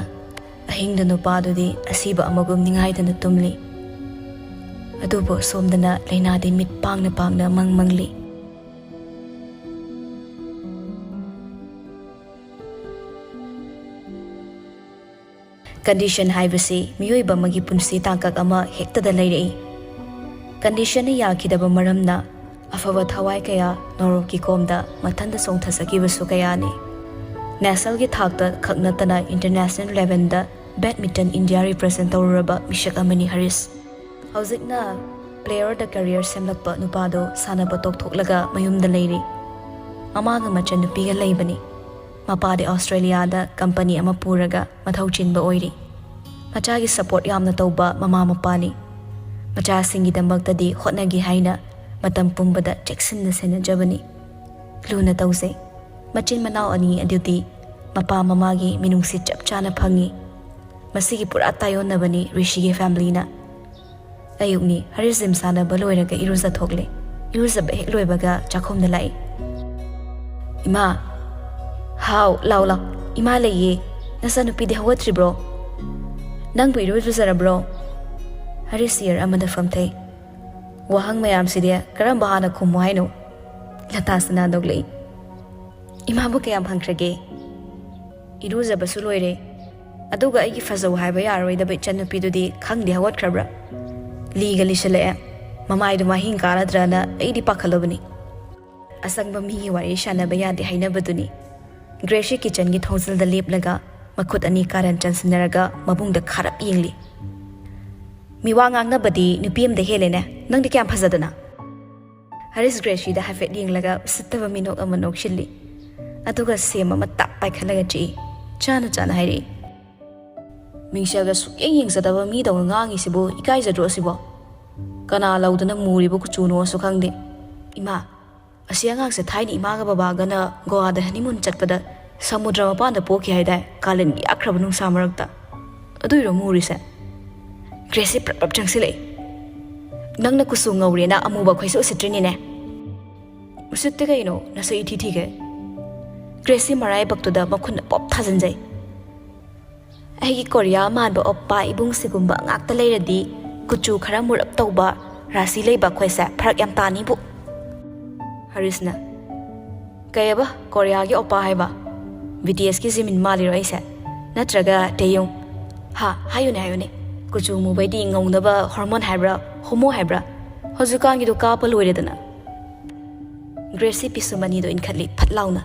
ꯑꯍꯤꯡꯗ ꯅꯨꯄꯥꯗꯨꯗꯤ ꯑꯁꯤꯕ ꯑꯃꯒꯨꯝ ꯅꯤꯡꯉꯥꯏꯗꯅ ꯇꯨꯝꯂꯤ꯫ ꯑꯗꯨꯕꯨ ꯑꯁꯣꯝꯗꯅ ꯂꯩꯅꯥꯗꯤ ꯃꯤꯠ ꯄꯥꯡꯅ ꯄꯥꯡꯅ ꯃꯪ ꯃꯪꯂꯤ꯫ ꯀꯟꯗꯤꯁꯟ ꯍꯥꯏꯕꯁꯤ ꯃꯤꯑꯣꯏꯕ ꯑꯃꯒꯤ ꯄꯨꯟꯁꯤ ꯇꯥꯡꯀꯛ ꯑꯃ ꯍꯦꯛꯇꯗ ꯂꯩꯔꯛꯏ꯫ ꯀꯟꯗꯤꯁꯟꯅ ꯌꯥꯈꯤꯗꯕ ꯃꯔꯝꯅ ꯑꯐꯕ ꯊꯋꯥꯏ ꯀꯌꯥ ꯅꯣꯔꯣꯛꯀꯤ ꯀꯣꯝꯗ ꯃꯊꯟꯇ ꯆꯣꯡꯊꯖꯈꯤꯕꯁꯨ ꯀꯌꯥꯅꯤ꯫ ꯅꯦꯁꯅꯦꯜꯒꯤ ꯊꯥꯛꯇ ꯈꯛ ꯅꯠꯇꯅ ꯏꯟꯇꯔꯅꯦꯁꯅꯦꯜ ꯂꯦꯚꯦꯜꯗ ꯕꯦꯗꯃꯤꯟꯇꯟ ꯏꯟꯗꯤꯌꯥ ꯔꯤꯄ꯭ꯔꯖꯦꯟ ꯇꯧꯔꯨꯔꯕ ꯃꯤꯁꯛ ꯑꯃꯅꯤ ꯍꯔꯤꯁ꯫ ꯍꯧꯖꯤꯛꯅ player of the career ꯁꯦꯝꯂꯛꯄ ꯅꯨꯄꯥꯗꯣ ꯁꯥꯟꯅꯕ ꯇꯣꯛꯊꯣꯛꯂꯒ ꯃꯌꯨꯝꯗ ꯂꯩꯔꯤ꯫ ꯃꯃꯥꯒ ꯃꯆꯟꯅꯨꯄꯤꯒ ꯂꯩꯕꯅꯤ꯫ ꯃꯄꯥꯗꯤ ꯑꯣꯁꯇ꯭ꯔꯦꯂꯤꯌꯥꯗ ꯀꯝꯄꯅꯤ ꯑꯃ ꯄꯨꯔꯒ ꯃꯊꯧ ꯆꯤꯟꯕ ꯑꯣꯏꯔꯤ꯫ ꯃꯆꯥꯒꯤ ꯁꯄꯣꯔꯠ ꯌꯥꯝꯅ ꯇꯧꯕ ꯃꯃꯥ ꯃꯄꯥꯅꯤ꯫ ꯃꯆꯥꯁꯤꯡꯒꯤꯗꯃꯛꯇꯗꯤ ꯍꯣꯠꯅꯒꯦ ꯍꯥꯏꯅ ꯃꯇꯝ ꯄꯨꯝꯕꯗ ꯆꯦꯛꯁꯤꯟꯅ ꯁꯦꯟꯅꯖꯕꯅꯤ꯫ ꯂꯨꯅ ꯇꯧꯖꯩ꯫ ꯃꯆꯤꯟ ꯃꯅꯥꯎ ꯑꯅꯤ ꯑꯗꯨꯗꯤ ꯃꯄꯥ ꯃꯃꯥꯒꯤ ꯃꯤꯅꯨꯡꯁꯤ ꯆꯞ ꯆꯥꯅ ꯐꯪꯉꯤ꯫ ꯃꯁꯤꯒꯤ ꯄꯨꯔꯥ ꯇꯥꯏꯌꯣꯟꯅꯕꯅꯤ ꯔꯤꯁꯤꯒꯤ ꯐꯦꯃꯤꯂꯤꯅ꯫ ꯑꯌꯨꯛꯅꯤ, ꯍꯔꯤꯁ ꯖꯤꯝ ꯁꯥꯟꯅꯕ ꯂꯣꯏꯔꯒ ꯏꯔꯨꯖꯊꯣꯛꯂꯦ꯫ ꯏꯔꯨꯖꯕ ꯍꯦꯛ ꯂꯣꯏꯕꯒ ꯆꯥꯛꯈꯨꯝꯗ ꯂꯥꯛꯏ꯫ "ꯏꯃꯥ!" "ꯍꯥꯎ, ꯂꯥꯎ ꯂꯥꯎ꯫ ꯏꯃꯥ ꯂꯩꯌꯦ꯫ ꯅꯆꯥꯅꯨꯄꯤꯗꯤ ꯍꯧꯒꯠꯇ꯭ꯔꯤꯕ꯭ꯔꯣ?" "ꯅꯪꯕꯨ ꯏꯔꯨ ꯂꯨꯖꯔꯕ꯭ꯔꯣ?" ꯍꯔꯤꯁ ꯆꯤꯌꯔ ꯑꯃꯗ ꯐꯝꯊꯩ꯫ "ꯋꯥꯍꯪ ꯃꯌꯥꯝꯁꯤꯗꯤ ꯀꯔꯝꯕ ꯍꯥꯟꯅ ꯈꯨꯝꯃꯨ ꯍꯥꯏꯅꯣ?" ꯂꯇꯥꯁꯅ ꯅꯣꯛꯂꯛꯏ꯫ "ꯏꯃꯥꯕꯨ ꯀꯌꯥꯝ ꯍꯪꯈ꯭ꯔꯒꯦ?" "ꯏꯔꯨꯖꯕꯁꯨ ꯂꯣꯏꯔꯦ꯫ ꯑꯗꯨꯒ ꯑꯩꯒꯤ ꯐꯖꯧ ꯍꯥꯏꯕ ꯌꯥꯔꯣꯏꯗꯕ ꯏꯆꯟꯅꯨꯄꯤꯗꯨꯗꯤ ꯈꯪꯗꯦ ꯍꯧꯒꯠꯈ꯭ꯔꯕ꯭ꯔꯥ? ꯂꯤꯒ ꯂꯤꯁꯜꯂꯛꯑꯦ꯫ ꯃꯃꯥꯏꯗꯨ ꯃꯍꯤꯡ ꯀꯥꯔꯗ꯭ꯔꯅ ꯑꯩꯗꯤ ꯄꯥꯈꯠꯂꯕꯅꯤ꯫ ꯑꯁꯪꯕ ꯃꯤꯒꯤ ꯋꯥꯔꯤ ꯁꯥꯟꯅꯕ ꯌꯥꯗꯦ ꯍꯥꯏꯅꯕꯗꯨꯅꯤ꯫" ꯒ꯭ꯔꯦꯁꯤ ꯀꯤꯆꯟꯒꯤ ꯊꯣꯡꯖꯤꯜꯗ ꯂꯦꯞꯂꯒ ꯃꯈꯨꯠ ꯑꯅꯤ ꯀꯥꯔꯟ ꯆꯟꯁꯤꯟꯅꯔꯒ ꯃꯕꯨꯡꯗ ꯈꯥꯔꯞ ꯌꯦꯡꯂꯤ꯫ "ꯃꯤꯋꯥ ꯉꯥꯡꯅꯕꯗꯤ ꯅꯨꯄꯤ ꯑꯃꯗ ꯍꯦꯜꯂꯦꯅꯦ꯫ ꯅꯪꯗꯤ ꯀꯌꯥꯝ ꯐꯖꯗꯅ!" ꯍꯔꯤꯁ ꯒ꯭ꯔꯦꯁꯤꯗ ꯍꯥꯏꯐꯦꯠ ꯌꯦꯡꯂꯒ ꯎꯁꯤꯠꯇꯕ ꯃꯤꯅꯣꯛ ꯑꯃ ꯅꯣꯛꯁꯤꯜꯂꯤ꯫ ꯑꯗꯨꯒ ꯁꯦꯝ ꯑꯃ ꯇꯥꯞ ꯄꯥꯏꯈꯠꯂꯒ ꯆꯤꯛꯏ꯫ ꯆꯥꯅ ꯆꯥꯅ ꯍꯥꯏꯔꯛꯏ꯫ "ꯃꯤꯡꯁꯦꯜꯒ ꯁꯨꯛꯌꯦꯡ ꯌꯦꯡꯖꯗꯕ ꯃꯤꯗꯧꯅ ꯉꯥꯡꯉꯤꯁꯤꯕꯨ ꯏꯀꯥꯏꯖꯗ꯭ꯔꯣ ꯁꯤꯕꯣ? ꯀꯅꯥ ꯂꯧꯗꯅ ꯃꯨꯔꯤꯕ ꯀꯨꯆꯨꯅꯣꯁꯨ ꯈꯪꯗꯦ꯫ ꯏꯃꯥ, ꯑꯁꯤ ꯑꯉꯥꯡꯁꯦ ꯊꯥꯏꯅ ꯏꯃꯥꯒ ꯕꯕꯥꯒꯅ ꯒꯣꯋꯥꯗ ꯍꯅꯤꯃꯨꯟ ꯆꯠꯄꯗ ꯁꯃꯨꯗ꯭ꯔ ꯃꯄꯥꯟꯗ ꯄꯣꯛꯈꯤ ꯍꯥꯏꯗꯥꯏ, ꯀꯥꯂꯦꯟꯒꯤ ꯌꯥꯛꯈ꯭ꯔꯕ ꯅꯨꯡꯁꯥ ꯃꯔꯛꯇ? ꯑꯗꯨꯏꯔꯣ ꯃꯨꯔꯤꯁꯦ?" ꯒ꯭ꯔꯦꯁꯁꯤ ꯄ꯭ꯔꯞ ꯄ꯭ꯔꯞ ꯆꯪꯁꯤꯜꯂꯛꯏ꯫ "ꯅꯪꯅ ꯀꯨꯆꯨ ꯉꯧꯔꯦꯅ ꯑꯃꯨꯕ ꯑꯩꯈꯣꯏꯁꯦ ꯎꯁꯤꯠꯇ꯭ꯔꯤꯅꯤꯅꯦ?" "ꯎꯁꯤꯠꯇꯦ ꯀꯩꯅꯣ, ꯅꯁꯛ ꯏꯊꯤ ꯊꯤꯒꯩ꯫" ꯒ꯭ꯔꯦꯁꯁꯤ ꯃꯔꯥꯏꯕꯛꯇꯨꯗ ꯃꯈꯨꯠꯅ ꯄꯣꯞ ꯊꯥꯖꯤꯟꯖꯩ꯫ "ꯑꯩꯒꯤ ꯀꯣꯔꯤꯌꯥ ꯃꯥꯟꯕ ꯑꯣꯞꯄꯥ ꯏꯕꯨꯡꯁꯤꯒꯨꯝꯕ ꯉꯥꯛꯇ ꯂꯩꯔꯗꯤ ꯀꯨꯆꯨ ꯈꯔ ꯃꯨꯔꯞ ꯇꯧꯕ, ꯔꯥꯁꯤ ꯂꯩꯕ ꯑꯩꯈꯣꯏꯁꯦ ꯐꯔꯛ ꯌꯥꯝ ꯇꯥꯅꯤꯕꯨ꯫" ꯍꯔꯤꯁꯅ, "ꯀꯩꯑꯕ ꯀꯣꯔꯤꯌꯥꯒꯤ ꯑꯣꯞꯄꯥ ꯍꯥꯏꯕ? ꯕꯤ ꯇꯤ ꯑꯦꯁꯀꯤ ꯖꯤꯃꯤꯟ ꯃꯥꯜꯂꯤꯔꯣ ꯑꯩꯁꯦ? ꯅꯠꯇ꯭ꯔꯒ ꯇꯦꯌꯣꯡ?" ꯍꯥ, ꯍꯥꯏꯌꯨꯅꯦ, ꯍꯥꯏꯌꯨꯅꯦ꯫ ꯀꯨꯆꯨ ꯃꯨꯕꯩꯗꯤ ꯉꯧꯅꯕ ꯍꯣꯔꯃꯣꯟ ꯍꯥꯏꯕ꯭ꯔꯥ, ꯍꯣꯃꯣ ꯍꯥꯏꯕ꯭ꯔꯥ? ꯍꯧꯖꯤꯛꯀꯥꯟꯒꯤꯗꯣ ꯀꯥꯞꯄ ꯂꯣꯏꯔꯦꯗꯅ꯫ ꯒ꯭ꯔꯦꯁꯤ ꯄꯤꯁꯨꯝ ꯑꯅꯤꯗꯣ ꯏꯟꯈꯠꯂꯤ ꯐꯠ ꯂꯥꯎꯅ꯫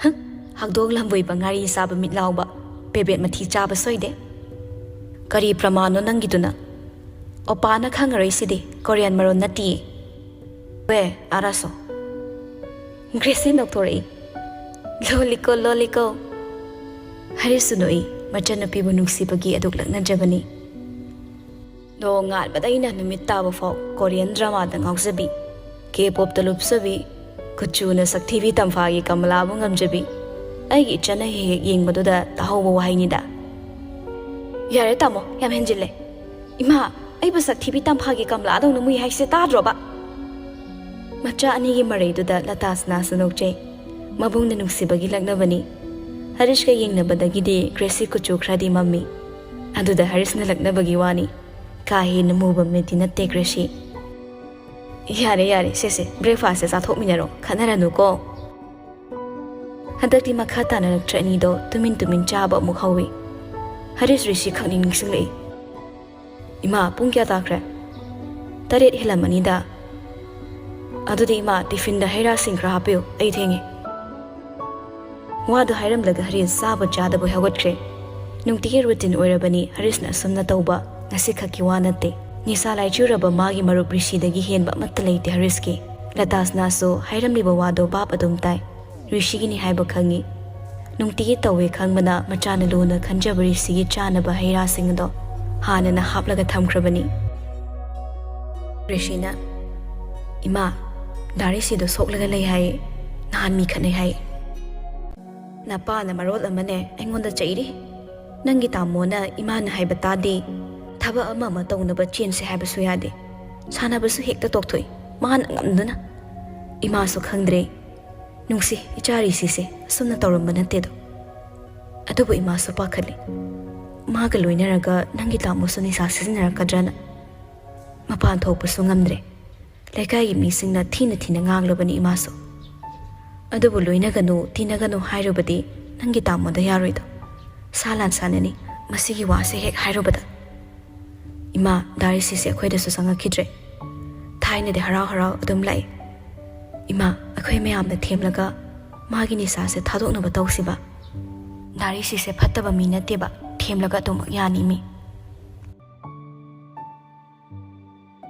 "ꯍꯪ, ꯍꯧꯗꯣꯡ ꯂꯝꯕꯣꯏꯕ ꯉꯥꯔꯤ ꯆꯥꯕ ꯃꯤꯠ ꯂꯥꯎꯕ, ꯄꯦꯕꯦꯠ ꯃꯊꯤ ꯆꯥꯕ ꯁꯣꯏꯗꯦ꯫ ꯀꯔꯤ ꯄ꯭ꯔꯃꯥꯟꯅꯣ ꯅꯪꯒꯤꯗꯨꯅ? ꯑꯣꯄꯥꯅ ꯈꯪꯉꯔꯣꯏ ꯁꯤꯗꯤ, ꯀꯣꯔꯤꯌꯥꯟ ꯃꯔꯣꯟ ꯅꯠꯇꯤꯌꯦ꯫ ꯋꯦ, ꯑꯥꯔꯥꯁꯣ?" ꯒ꯭ꯔꯦꯁꯤ ꯅꯣꯛꯊꯣꯔꯛꯏ꯫ "ꯂꯣꯂꯤꯀꯣ, ꯂꯣꯂꯤꯀꯣ꯫" ꯍꯔꯤꯁꯁꯨ ꯅꯣꯛꯏ, ꯃꯆꯟꯅꯨꯄꯤꯕꯨ ꯅꯨꯡꯁꯤꯕꯒꯤ ꯑꯗꯨꯛ ꯂꯛꯅꯖꯕꯅꯤ꯫ ꯅꯣꯡꯉꯥꯟꯕꯗꯩꯅ ꯅꯨꯃꯤꯠ ꯇꯥꯕ ꯐꯥꯎ ꯀꯣꯔꯤꯌꯟ ꯗ꯭ꯔꯃꯥꯗ ꯉꯥꯎꯖꯕꯤ, ꯀꯦ ꯄꯣꯞꯇ ꯂꯨꯞꯆꯕꯤ, ꯀꯨꯆꯨꯅ ꯁꯛꯊꯤꯕꯤ ꯇꯝꯐꯥꯒꯤ ꯀꯃꯂꯥꯕꯨ ꯉꯝꯖꯕꯤ ꯑꯩꯒꯤ ꯏꯆꯟꯅ ꯍꯦꯛ ꯍꯦꯛ ꯌꯦꯡꯕꯗꯨꯗ ꯇꯥꯍꯧꯕ ꯋꯥꯍꯩꯅꯤꯗ꯫ "ꯌꯥꯔꯦ ꯇꯥꯃꯣ, ꯌꯥꯝ ꯍꯦꯟꯖꯤꯜꯂꯦ꯫ ꯏꯃꯥ, ꯑꯩꯕꯨ ꯁꯛꯊꯤꯕꯤ ꯇꯝꯐꯥꯒꯤ ꯀꯃꯂꯥꯗꯧꯅ ꯃꯨꯏ ꯍꯥꯏꯁꯦ ꯇꯥꯗ꯭ꯔꯣꯕ?" ꯃꯆꯥ ꯑꯅꯤꯒꯤ ꯃꯔꯩꯗꯨꯗ ꯂꯇꯥꯁꯅꯥꯁꯨ ꯅꯣꯛꯆꯩ꯫ ꯃꯕꯨꯡꯅ ꯅꯨꯡꯁꯤꯕꯒꯤ ꯂꯛꯅꯕꯅꯤ꯫ ꯍꯔꯤꯁꯀ ꯌꯦꯡꯅꯕꯗꯒꯤꯗꯤ ꯒ꯭ꯔꯦꯁꯤ ꯀꯨꯆꯨ ꯈꯔꯗꯤ ꯃꯝꯃꯤ꯫ ꯑꯗꯨꯗ ꯍꯔꯤꯁꯅ ꯂꯛꯅꯕꯒꯤ ꯋꯥꯅꯤ꯫ ꯀꯥ ꯍꯦꯟꯅ ꯃꯨꯕ ꯃꯤꯗꯤ ꯅꯠꯇꯦ ꯒ꯭ꯔꯦꯁꯤ꯫ "ꯌꯥꯔꯦ, ꯌꯥꯔꯦ, ꯁꯦ, ꯁꯦ, breakfastꯁꯦ ꯆꯥꯊꯣꯛꯃꯤꯟꯅꯔꯣ, ꯈꯠꯅꯔꯅꯨꯀꯣ꯫" ꯍꯟꯗꯛꯇꯤ ꯃꯈꯥ ꯇꯥꯅ ꯅꯠꯇ꯭ꯔ ꯑꯅꯤꯗꯣ ꯇꯨꯃꯤꯟ ꯇꯨꯃꯤꯟ ꯆꯥꯕ ꯑꯃꯨꯛ ꯍꯧꯏ꯫ ꯍꯔꯤꯁ ꯔꯤꯁꯤ ꯈꯪꯅꯤꯡ ꯅꯤꯡꯁꯤꯡꯂꯛꯏ꯫ "ꯏꯃꯥ, ꯄꯨꯡ ꯀꯌꯥ ꯇꯥꯈ꯭ꯔꯦ?" "ꯇꯔꯦꯠ ꯍꯦꯜꯂꯝꯃꯅꯤꯗ꯫" "ꯑꯗꯨꯗꯤ ꯏꯃꯥ, ꯇꯤꯐꯤꯟꯗ ꯍꯩ ꯔꯥꯁꯤꯡ ꯈꯔ ꯍꯥꯞꯄꯤꯌꯨ, ꯑꯩ ꯊꯦꯡꯉꯦ꯫" ꯋꯥꯗꯨ ꯍꯥꯏꯔꯝꯂꯒ ꯍꯔꯤꯁ ꯆꯥꯕ ꯆꯥꯗꯕꯣꯏ ꯍꯧꯒꯠꯈ꯭ꯔꯦ꯫ ꯅꯨꯡꯇꯤꯒꯤ routine ꯑꯣꯏꯔꯕꯅꯤ ꯍꯔꯤꯁꯅ ꯑꯁꯨꯝꯅ ꯇꯧꯕ, ꯉꯁꯤꯈꯛꯀꯤ ꯋꯥ ꯅꯠꯇꯦ꯫ ꯅꯤꯁꯥ ꯂꯥꯏꯆꯨꯔꯕ ꯃꯥꯒꯤ ꯃꯔꯨꯞ ꯔꯤꯁꯤꯗꯒꯤ ꯍꯦꯟꯕ ꯑꯃꯠꯇ ꯂꯩꯇꯦ ꯍꯔꯤꯁꯀꯤ꯫ ꯂꯇꯥꯁꯅꯥꯁꯨ ꯍꯥꯏꯔꯝꯂꯤꯕ ꯋꯥꯗꯣ ꯚꯥꯞ ꯑꯗꯨꯝ ꯇꯥꯏ꯫ ꯔꯤꯁꯤꯒꯤꯅꯤ ꯍꯥꯏꯕ ꯈꯪꯉꯤ꯫ ꯅꯨꯡꯇꯤꯒꯤ ꯇꯧꯋꯦ ꯈꯪꯕꯅ ꯃꯆꯥꯅ ꯂꯨꯅ ꯈꯟꯖꯕ ꯔꯤꯁꯤꯒꯤ ꯆꯥꯅꯕ ꯍꯩ ꯔꯥꯁꯤꯡ ꯑꯗꯣ ꯍꯥꯟꯅꯅ ꯍꯥꯞꯂꯒ ꯊꯝꯈ꯭ꯔꯕꯅꯤ꯫ ꯔꯤꯁꯤꯅ, "ꯏꯃꯥ, ꯗꯥ ꯔꯤꯁꯤꯗꯣ ꯁꯣꯛꯂꯒ ꯂꯩ ꯍꯥꯏꯌꯦ, ꯅꯍꯥꯟ ꯃꯤ ꯈꯠꯅꯩ ꯍꯥꯏꯌꯦ꯫" "ꯅꯄꯥꯅ ꯃꯔꯣꯜ ꯑꯃꯅꯦ ꯑꯩꯉꯣꯟꯗ ꯆꯩꯔꯤ꯫ ꯅꯪꯒꯤ ꯇꯥꯃꯣꯅ ꯏꯃꯥꯅ ꯍꯥꯏꯕ ꯇꯥꯗꯦ, ꯊꯕꯛ ꯑꯃ ꯑꯃ ꯇꯧꯅꯕ ꯆꯦꯟꯁꯦ ꯍꯥꯏꯕꯁꯨ ꯌꯥꯗꯦ, ꯁꯥꯟꯅꯕꯁꯨ ꯍꯦꯛꯇ ꯇꯣꯛꯊꯣꯛꯏ, ꯃꯥꯅ ꯉꯝꯗꯨꯅ꯫" ꯏꯃꯥꯁꯨ ꯈꯪꯗ꯭ꯔꯦ꯫ ꯅꯨꯡꯁꯤ, ꯏꯆꯥ ꯔꯤꯁꯤꯁꯦ ꯑꯁꯨꯝꯅ ꯇꯧꯔꯝꯕ ꯅꯠꯇꯦꯗꯣ꯫ ꯑꯗꯨꯕꯨ ꯏꯃꯥꯁꯨ ꯄꯥꯈꯠꯂꯤ꯫ ꯃꯥꯒ ꯂꯣꯏꯅꯔꯒ ꯅꯪꯒꯤ ꯇꯥꯃꯣꯁꯨ ꯅꯤꯁꯥ ꯁꯤꯖꯤꯟꯅꯔꯛꯀꯗ꯭ꯔꯅ꯫ ꯃꯄꯥꯟ ꯊꯣꯛꯄꯁꯨ ꯉꯝꯗ꯭ꯔꯦ꯫ ꯂꯩꯀꯥꯏꯒꯤ ꯃꯤꯁꯤꯡꯅ ꯊꯤꯅ ꯊꯤꯅ ꯉꯥꯡꯂꯕꯅꯤ ꯏꯃꯥꯁꯨ꯫ ꯑꯗꯨꯕꯨ ꯂꯣꯏꯅꯒꯅꯨ, ꯇꯤꯟꯅꯒꯅꯨ ꯍꯥꯏꯔꯨꯕꯗꯤ ꯅꯪꯒꯤ ꯇꯥꯃꯣꯗ ꯌꯥꯔꯣꯏꯗꯣ꯫ ꯁꯥ ꯂꯥꯟ ꯁꯥꯟꯅꯅꯤ꯫ ꯃꯁꯤꯒꯤ ꯋꯥꯁꯦ ꯍꯦꯛ ꯍꯥꯏꯔꯨꯕꯗ ꯏꯃꯥ ꯗꯥ ꯔꯤꯁꯤꯁꯦ ꯑꯩꯈꯣꯏꯗꯁꯨ ꯆꯪꯉꯛꯈꯤꯗ꯭ꯔꯦ꯫ ꯊꯥꯏꯅꯗꯤ ꯍꯔꯥꯎ ꯍꯔꯥꯎ ꯑꯗꯨꯝ ꯂꯥꯛꯏ꯫ ꯏꯃꯥ, ꯑꯩꯈꯣꯏ ꯃꯌꯥꯝꯅ ꯊꯦꯝꯂꯒ ꯃꯥꯒꯤ ꯅꯤꯁꯥꯁꯦ ꯊꯥꯗꯣꯛꯅꯕ ꯇꯧꯁꯤꯕ꯫ ꯗꯥ ꯔꯤꯁꯤꯁꯦ ꯐꯠꯇꯕ ꯃꯤ ꯅꯠꯇꯦꯕ, ꯊꯦꯝꯂꯒ ꯑꯗꯨꯃꯛ ꯌꯥꯅꯤ ꯃꯤ꯫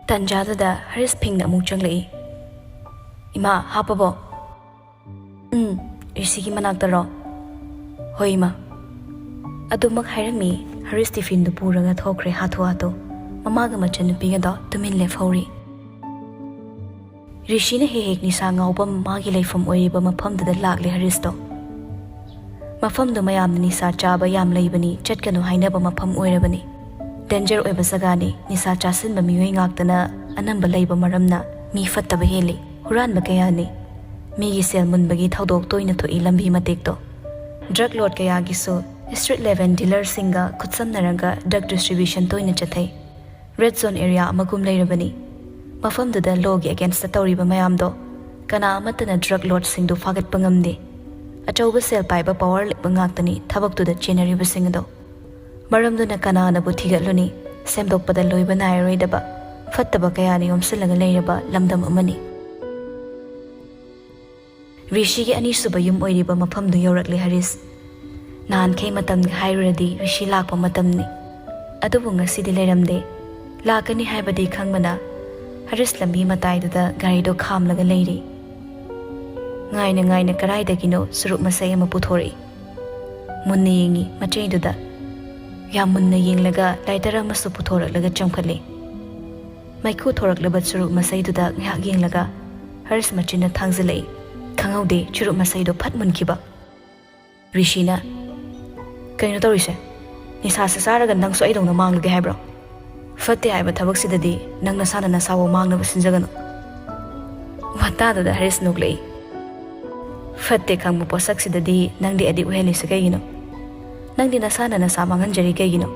ꯇꯟꯖꯥꯗꯨꯗ ꯍꯔꯤꯁ ꯐꯤꯡꯅ ꯑꯃꯨꯛ ꯆꯪꯂꯛꯏ꯫ "ꯏꯃꯥ, ꯍꯥꯞꯄꯕꯣ?" "ꯎꯝ, ꯔꯤꯁꯤꯒꯤ ꯃꯅꯥꯛꯇꯔꯣ?" "ꯍꯣꯏ, ꯏꯃꯥ꯫" ꯑꯗꯨꯃꯛ ꯍꯥꯏꯔꯝꯃꯤ꯫ ꯍꯔꯤꯁ ꯇꯤꯐꯤꯟꯗꯨ ꯄꯨꯔꯒ ꯊꯣꯛꯈ꯭ꯔꯦ ꯍꯥꯊꯨ ꯍꯥꯊꯨ꯫ ꯃꯃꯥꯒ ꯃꯆꯟꯅꯨꯄꯤꯒꯗꯣ ꯇꯨꯃꯤꯟ ꯂꯦꯞꯍꯧꯔꯤ꯫ ꯔꯤꯁꯤꯅ ꯍꯦꯛ ꯍꯦꯛ ꯅꯤꯁꯥ ꯉꯥꯎꯐꯝ ꯃꯥꯒꯤ ꯂꯩꯐꯝ ꯑꯣꯏꯔꯤꯕ ꯃꯐꯝꯗꯨꯗ ꯂꯥꯛꯂꯦ ꯍꯔꯤꯁꯇꯣ꯫ ꯃꯐꯝꯗꯨ ꯃꯌꯥꯝꯅ ꯅꯤꯁꯥ ꯆꯥꯕ ꯌꯥꯝ ꯂꯩꯕꯅꯤ, ꯆꯠꯀꯅꯨ ꯍꯥꯏꯅꯕ ꯃꯐꯝ ꯑꯣꯏꯔꯕꯅꯤ꯫ ꯗꯦꯟꯖꯔ ꯑꯣꯏꯕ ꯖꯒꯥꯅꯤ꯫ ꯅꯤꯁꯥ ꯆꯥꯁꯤꯟꯕ ꯃꯤꯑꯣꯏ ꯉꯥꯛꯇꯅ ꯑꯅꯝꯕ ꯂꯩꯕ ꯃꯔꯝꯅ ꯃꯤ ꯐꯠꯇꯕ ꯍꯦꯜꯂꯤ꯫ ꯍꯨꯔꯥꯟꯕ ꯀꯌꯥꯅꯤ꯫ ꯃꯤꯒꯤ ꯁꯦꯜ ꯃꯨꯟꯕꯒꯤ ꯊꯧꯗꯣꯛ ꯇꯣꯏꯅ ꯊꯣꯛꯏ ꯂꯝꯕꯤ ꯃꯇꯦꯛꯇꯣ꯫ ꯗ꯭ꯔꯒ ꯂꯣꯔꯗ ꯀꯌꯥꯒꯤꯁꯨ ꯁ꯭ꯇ꯭ꯔꯤꯠ ꯂꯦꯚꯦꯜ ꯗꯤꯂꯔꯁꯤꯡꯒ ꯈꯨꯠꯁꯝꯅꯔꯒ ꯗ꯭ꯔꯒ ꯗꯤꯁꯇ꯭ꯔꯤꯕ꯭ꯌꯨꯁꯟ ꯇꯣꯏꯅ ꯆꯠꯊꯩ꯫ ꯔꯦꯗ ꯖꯣꯟ ꯑꯦꯔꯤꯌꯥ ꯑꯃꯒꯨꯝ ꯂꯩꯔꯕꯅꯤ꯫ ꯃꯐꯝꯗꯨꯗ ꯂꯣꯒꯤ ꯑꯦꯒꯦꯟꯁꯇ ꯇꯧꯔꯤꯕ ꯃꯌꯥꯝꯗꯣ ꯀꯅꯥ ꯑꯃꯠꯇꯅ ꯗ꯭ꯔꯒ ꯂꯣꯔꯗꯁꯤꯡꯗꯨ ꯐꯥꯒꯠꯄ ꯉꯝꯗꯦ꯫ ꯑꯆꯧꯕ ꯁꯦꯜ ꯄꯥꯏꯕ ꯄꯋꯥꯔ ꯂꯩꯕ ꯉꯥꯛꯇꯅꯤ ꯊꯕꯛꯇꯨꯗ ꯆꯦꯟꯅꯔꯤꯕꯁꯤꯡ ꯑꯗꯣ꯫ ꯃꯔꯝꯗꯨꯅ ꯀꯅꯥꯅꯕꯨ ꯊꯤꯒꯠꯂꯨꯅꯤ? ꯁꯦꯝꯗꯣꯛꯄꯗ ꯂꯣꯏꯕ ꯅꯥꯏꯔꯔꯣꯏꯗꯕ ꯐꯠꯇꯕ ꯀꯌꯥꯅ ꯌꯣꯝꯁꯤꯜꯂꯒ ꯂꯩꯔꯕ ꯂꯝꯗꯝ ꯑꯃꯅꯤ꯫ ꯔꯤꯁꯤꯒꯤ ꯑꯅꯤꯁꯨꯕ ꯌꯨꯝ ꯑꯣꯏꯔꯤꯕ ꯃꯐꯝꯗꯨ ꯌꯧꯔꯛꯂꯦ ꯍꯔꯤꯁ꯫ ꯅꯍꯥꯟꯈꯩ ꯃꯇꯝꯒ ꯍꯥꯏꯔꯨꯔꯗꯤ ꯔꯤꯁꯤ ꯂꯥꯛꯄ ꯃꯇꯝꯅꯤ꯫ ꯑꯗꯨꯕꯨ ꯉꯁꯤꯗꯤ ꯂꯩꯔꯝꯗꯦ꯫ ꯂꯥꯛꯀꯅꯤ ꯍꯥꯏꯕꯗꯤ ꯈꯪꯕꯅ ꯍꯔꯤꯁ ꯂꯝꯕꯤ ꯃꯇꯥꯏꯗꯨꯗ ꯒꯥꯔꯤꯗꯣ ꯈꯥꯝꯂꯒ ꯂꯩꯔꯤ꯫ ꯉꯥꯏꯅ ꯉꯥꯏꯅ ꯀꯗꯥꯏꯗꯒꯤꯅꯣ ꯆꯨꯔꯨꯞ ꯃꯆꯩ ꯑꯃ ꯄꯨꯊꯣꯔꯛꯏ꯫ ꯃꯨꯟꯅ ꯌꯦꯡꯉꯤ ꯃꯆꯩꯗꯨꯗ꯫ ꯌꯥꯝ ꯃꯨꯟꯅ ꯌꯦꯡꯂꯒ ꯂꯥꯏꯇꯔ ꯑꯃꯁꯨ ꯄꯨꯊꯣꯔꯛꯂꯒ ꯆꯣꯡꯈꯠꯂꯤ꯫ ꯃꯩꯈꯨ ꯊꯣꯔꯛꯂꯕ ꯆꯨꯔꯨꯞ ꯃꯆꯩꯗꯨꯗ ꯉꯥꯏꯍꯥꯛ ꯌꯦꯡꯂꯒ ꯍꯔꯤꯁ ꯃꯆꯤꯟꯅ ꯊꯥꯡꯖꯤꯜꯂꯛꯏ꯫ ꯈꯪꯍꯧꯗꯦ ꯆꯨꯔꯨꯞ ꯃꯆꯩꯗꯣ ꯐꯠ ꯃꯨꯟꯈꯤꯕ꯫ ꯔꯤꯁꯤꯅ, "ꯀꯩꯅꯣ ꯇꯧꯔꯤꯁꯦ? ꯅꯤꯁꯥꯁꯦ ꯆꯥꯔꯒ ꯅꯪꯁꯨ ꯑꯩꯗꯧꯅ ꯃꯥꯡꯂꯒꯦ ꯍꯥꯏꯕ꯭ꯔꯣ? ꯐꯠꯇꯦ ꯍꯥꯏꯕ ꯊꯕꯛꯁꯤꯗꯗꯤ ꯅꯪ ꯅꯁꯥꯅ ꯅꯁꯥꯕꯨ ꯃꯥꯡꯅꯕ ꯁꯤꯟꯖꯒꯅꯨ꯫" ꯋꯥꯇꯥꯗꯨꯗ ꯍꯔꯤꯁ ꯅꯣꯛꯂꯛꯏ꯫ "ꯐꯠꯇꯦ ꯈꯪꯕ ꯄꯣꯠꯁꯛꯁꯤꯗꯗꯤ ꯅꯪꯗꯤ ꯑꯦꯗꯤꯛ ꯑꯣꯏꯍꯜꯂꯤꯁꯦ ꯀꯩꯒꯤꯅꯣ? ꯅꯪꯗꯤ ꯅꯁꯥꯅ ꯅꯁꯥ ꯃꯥꯡꯍꯟꯖꯔꯤ ꯀꯩꯒꯤꯅꯣ?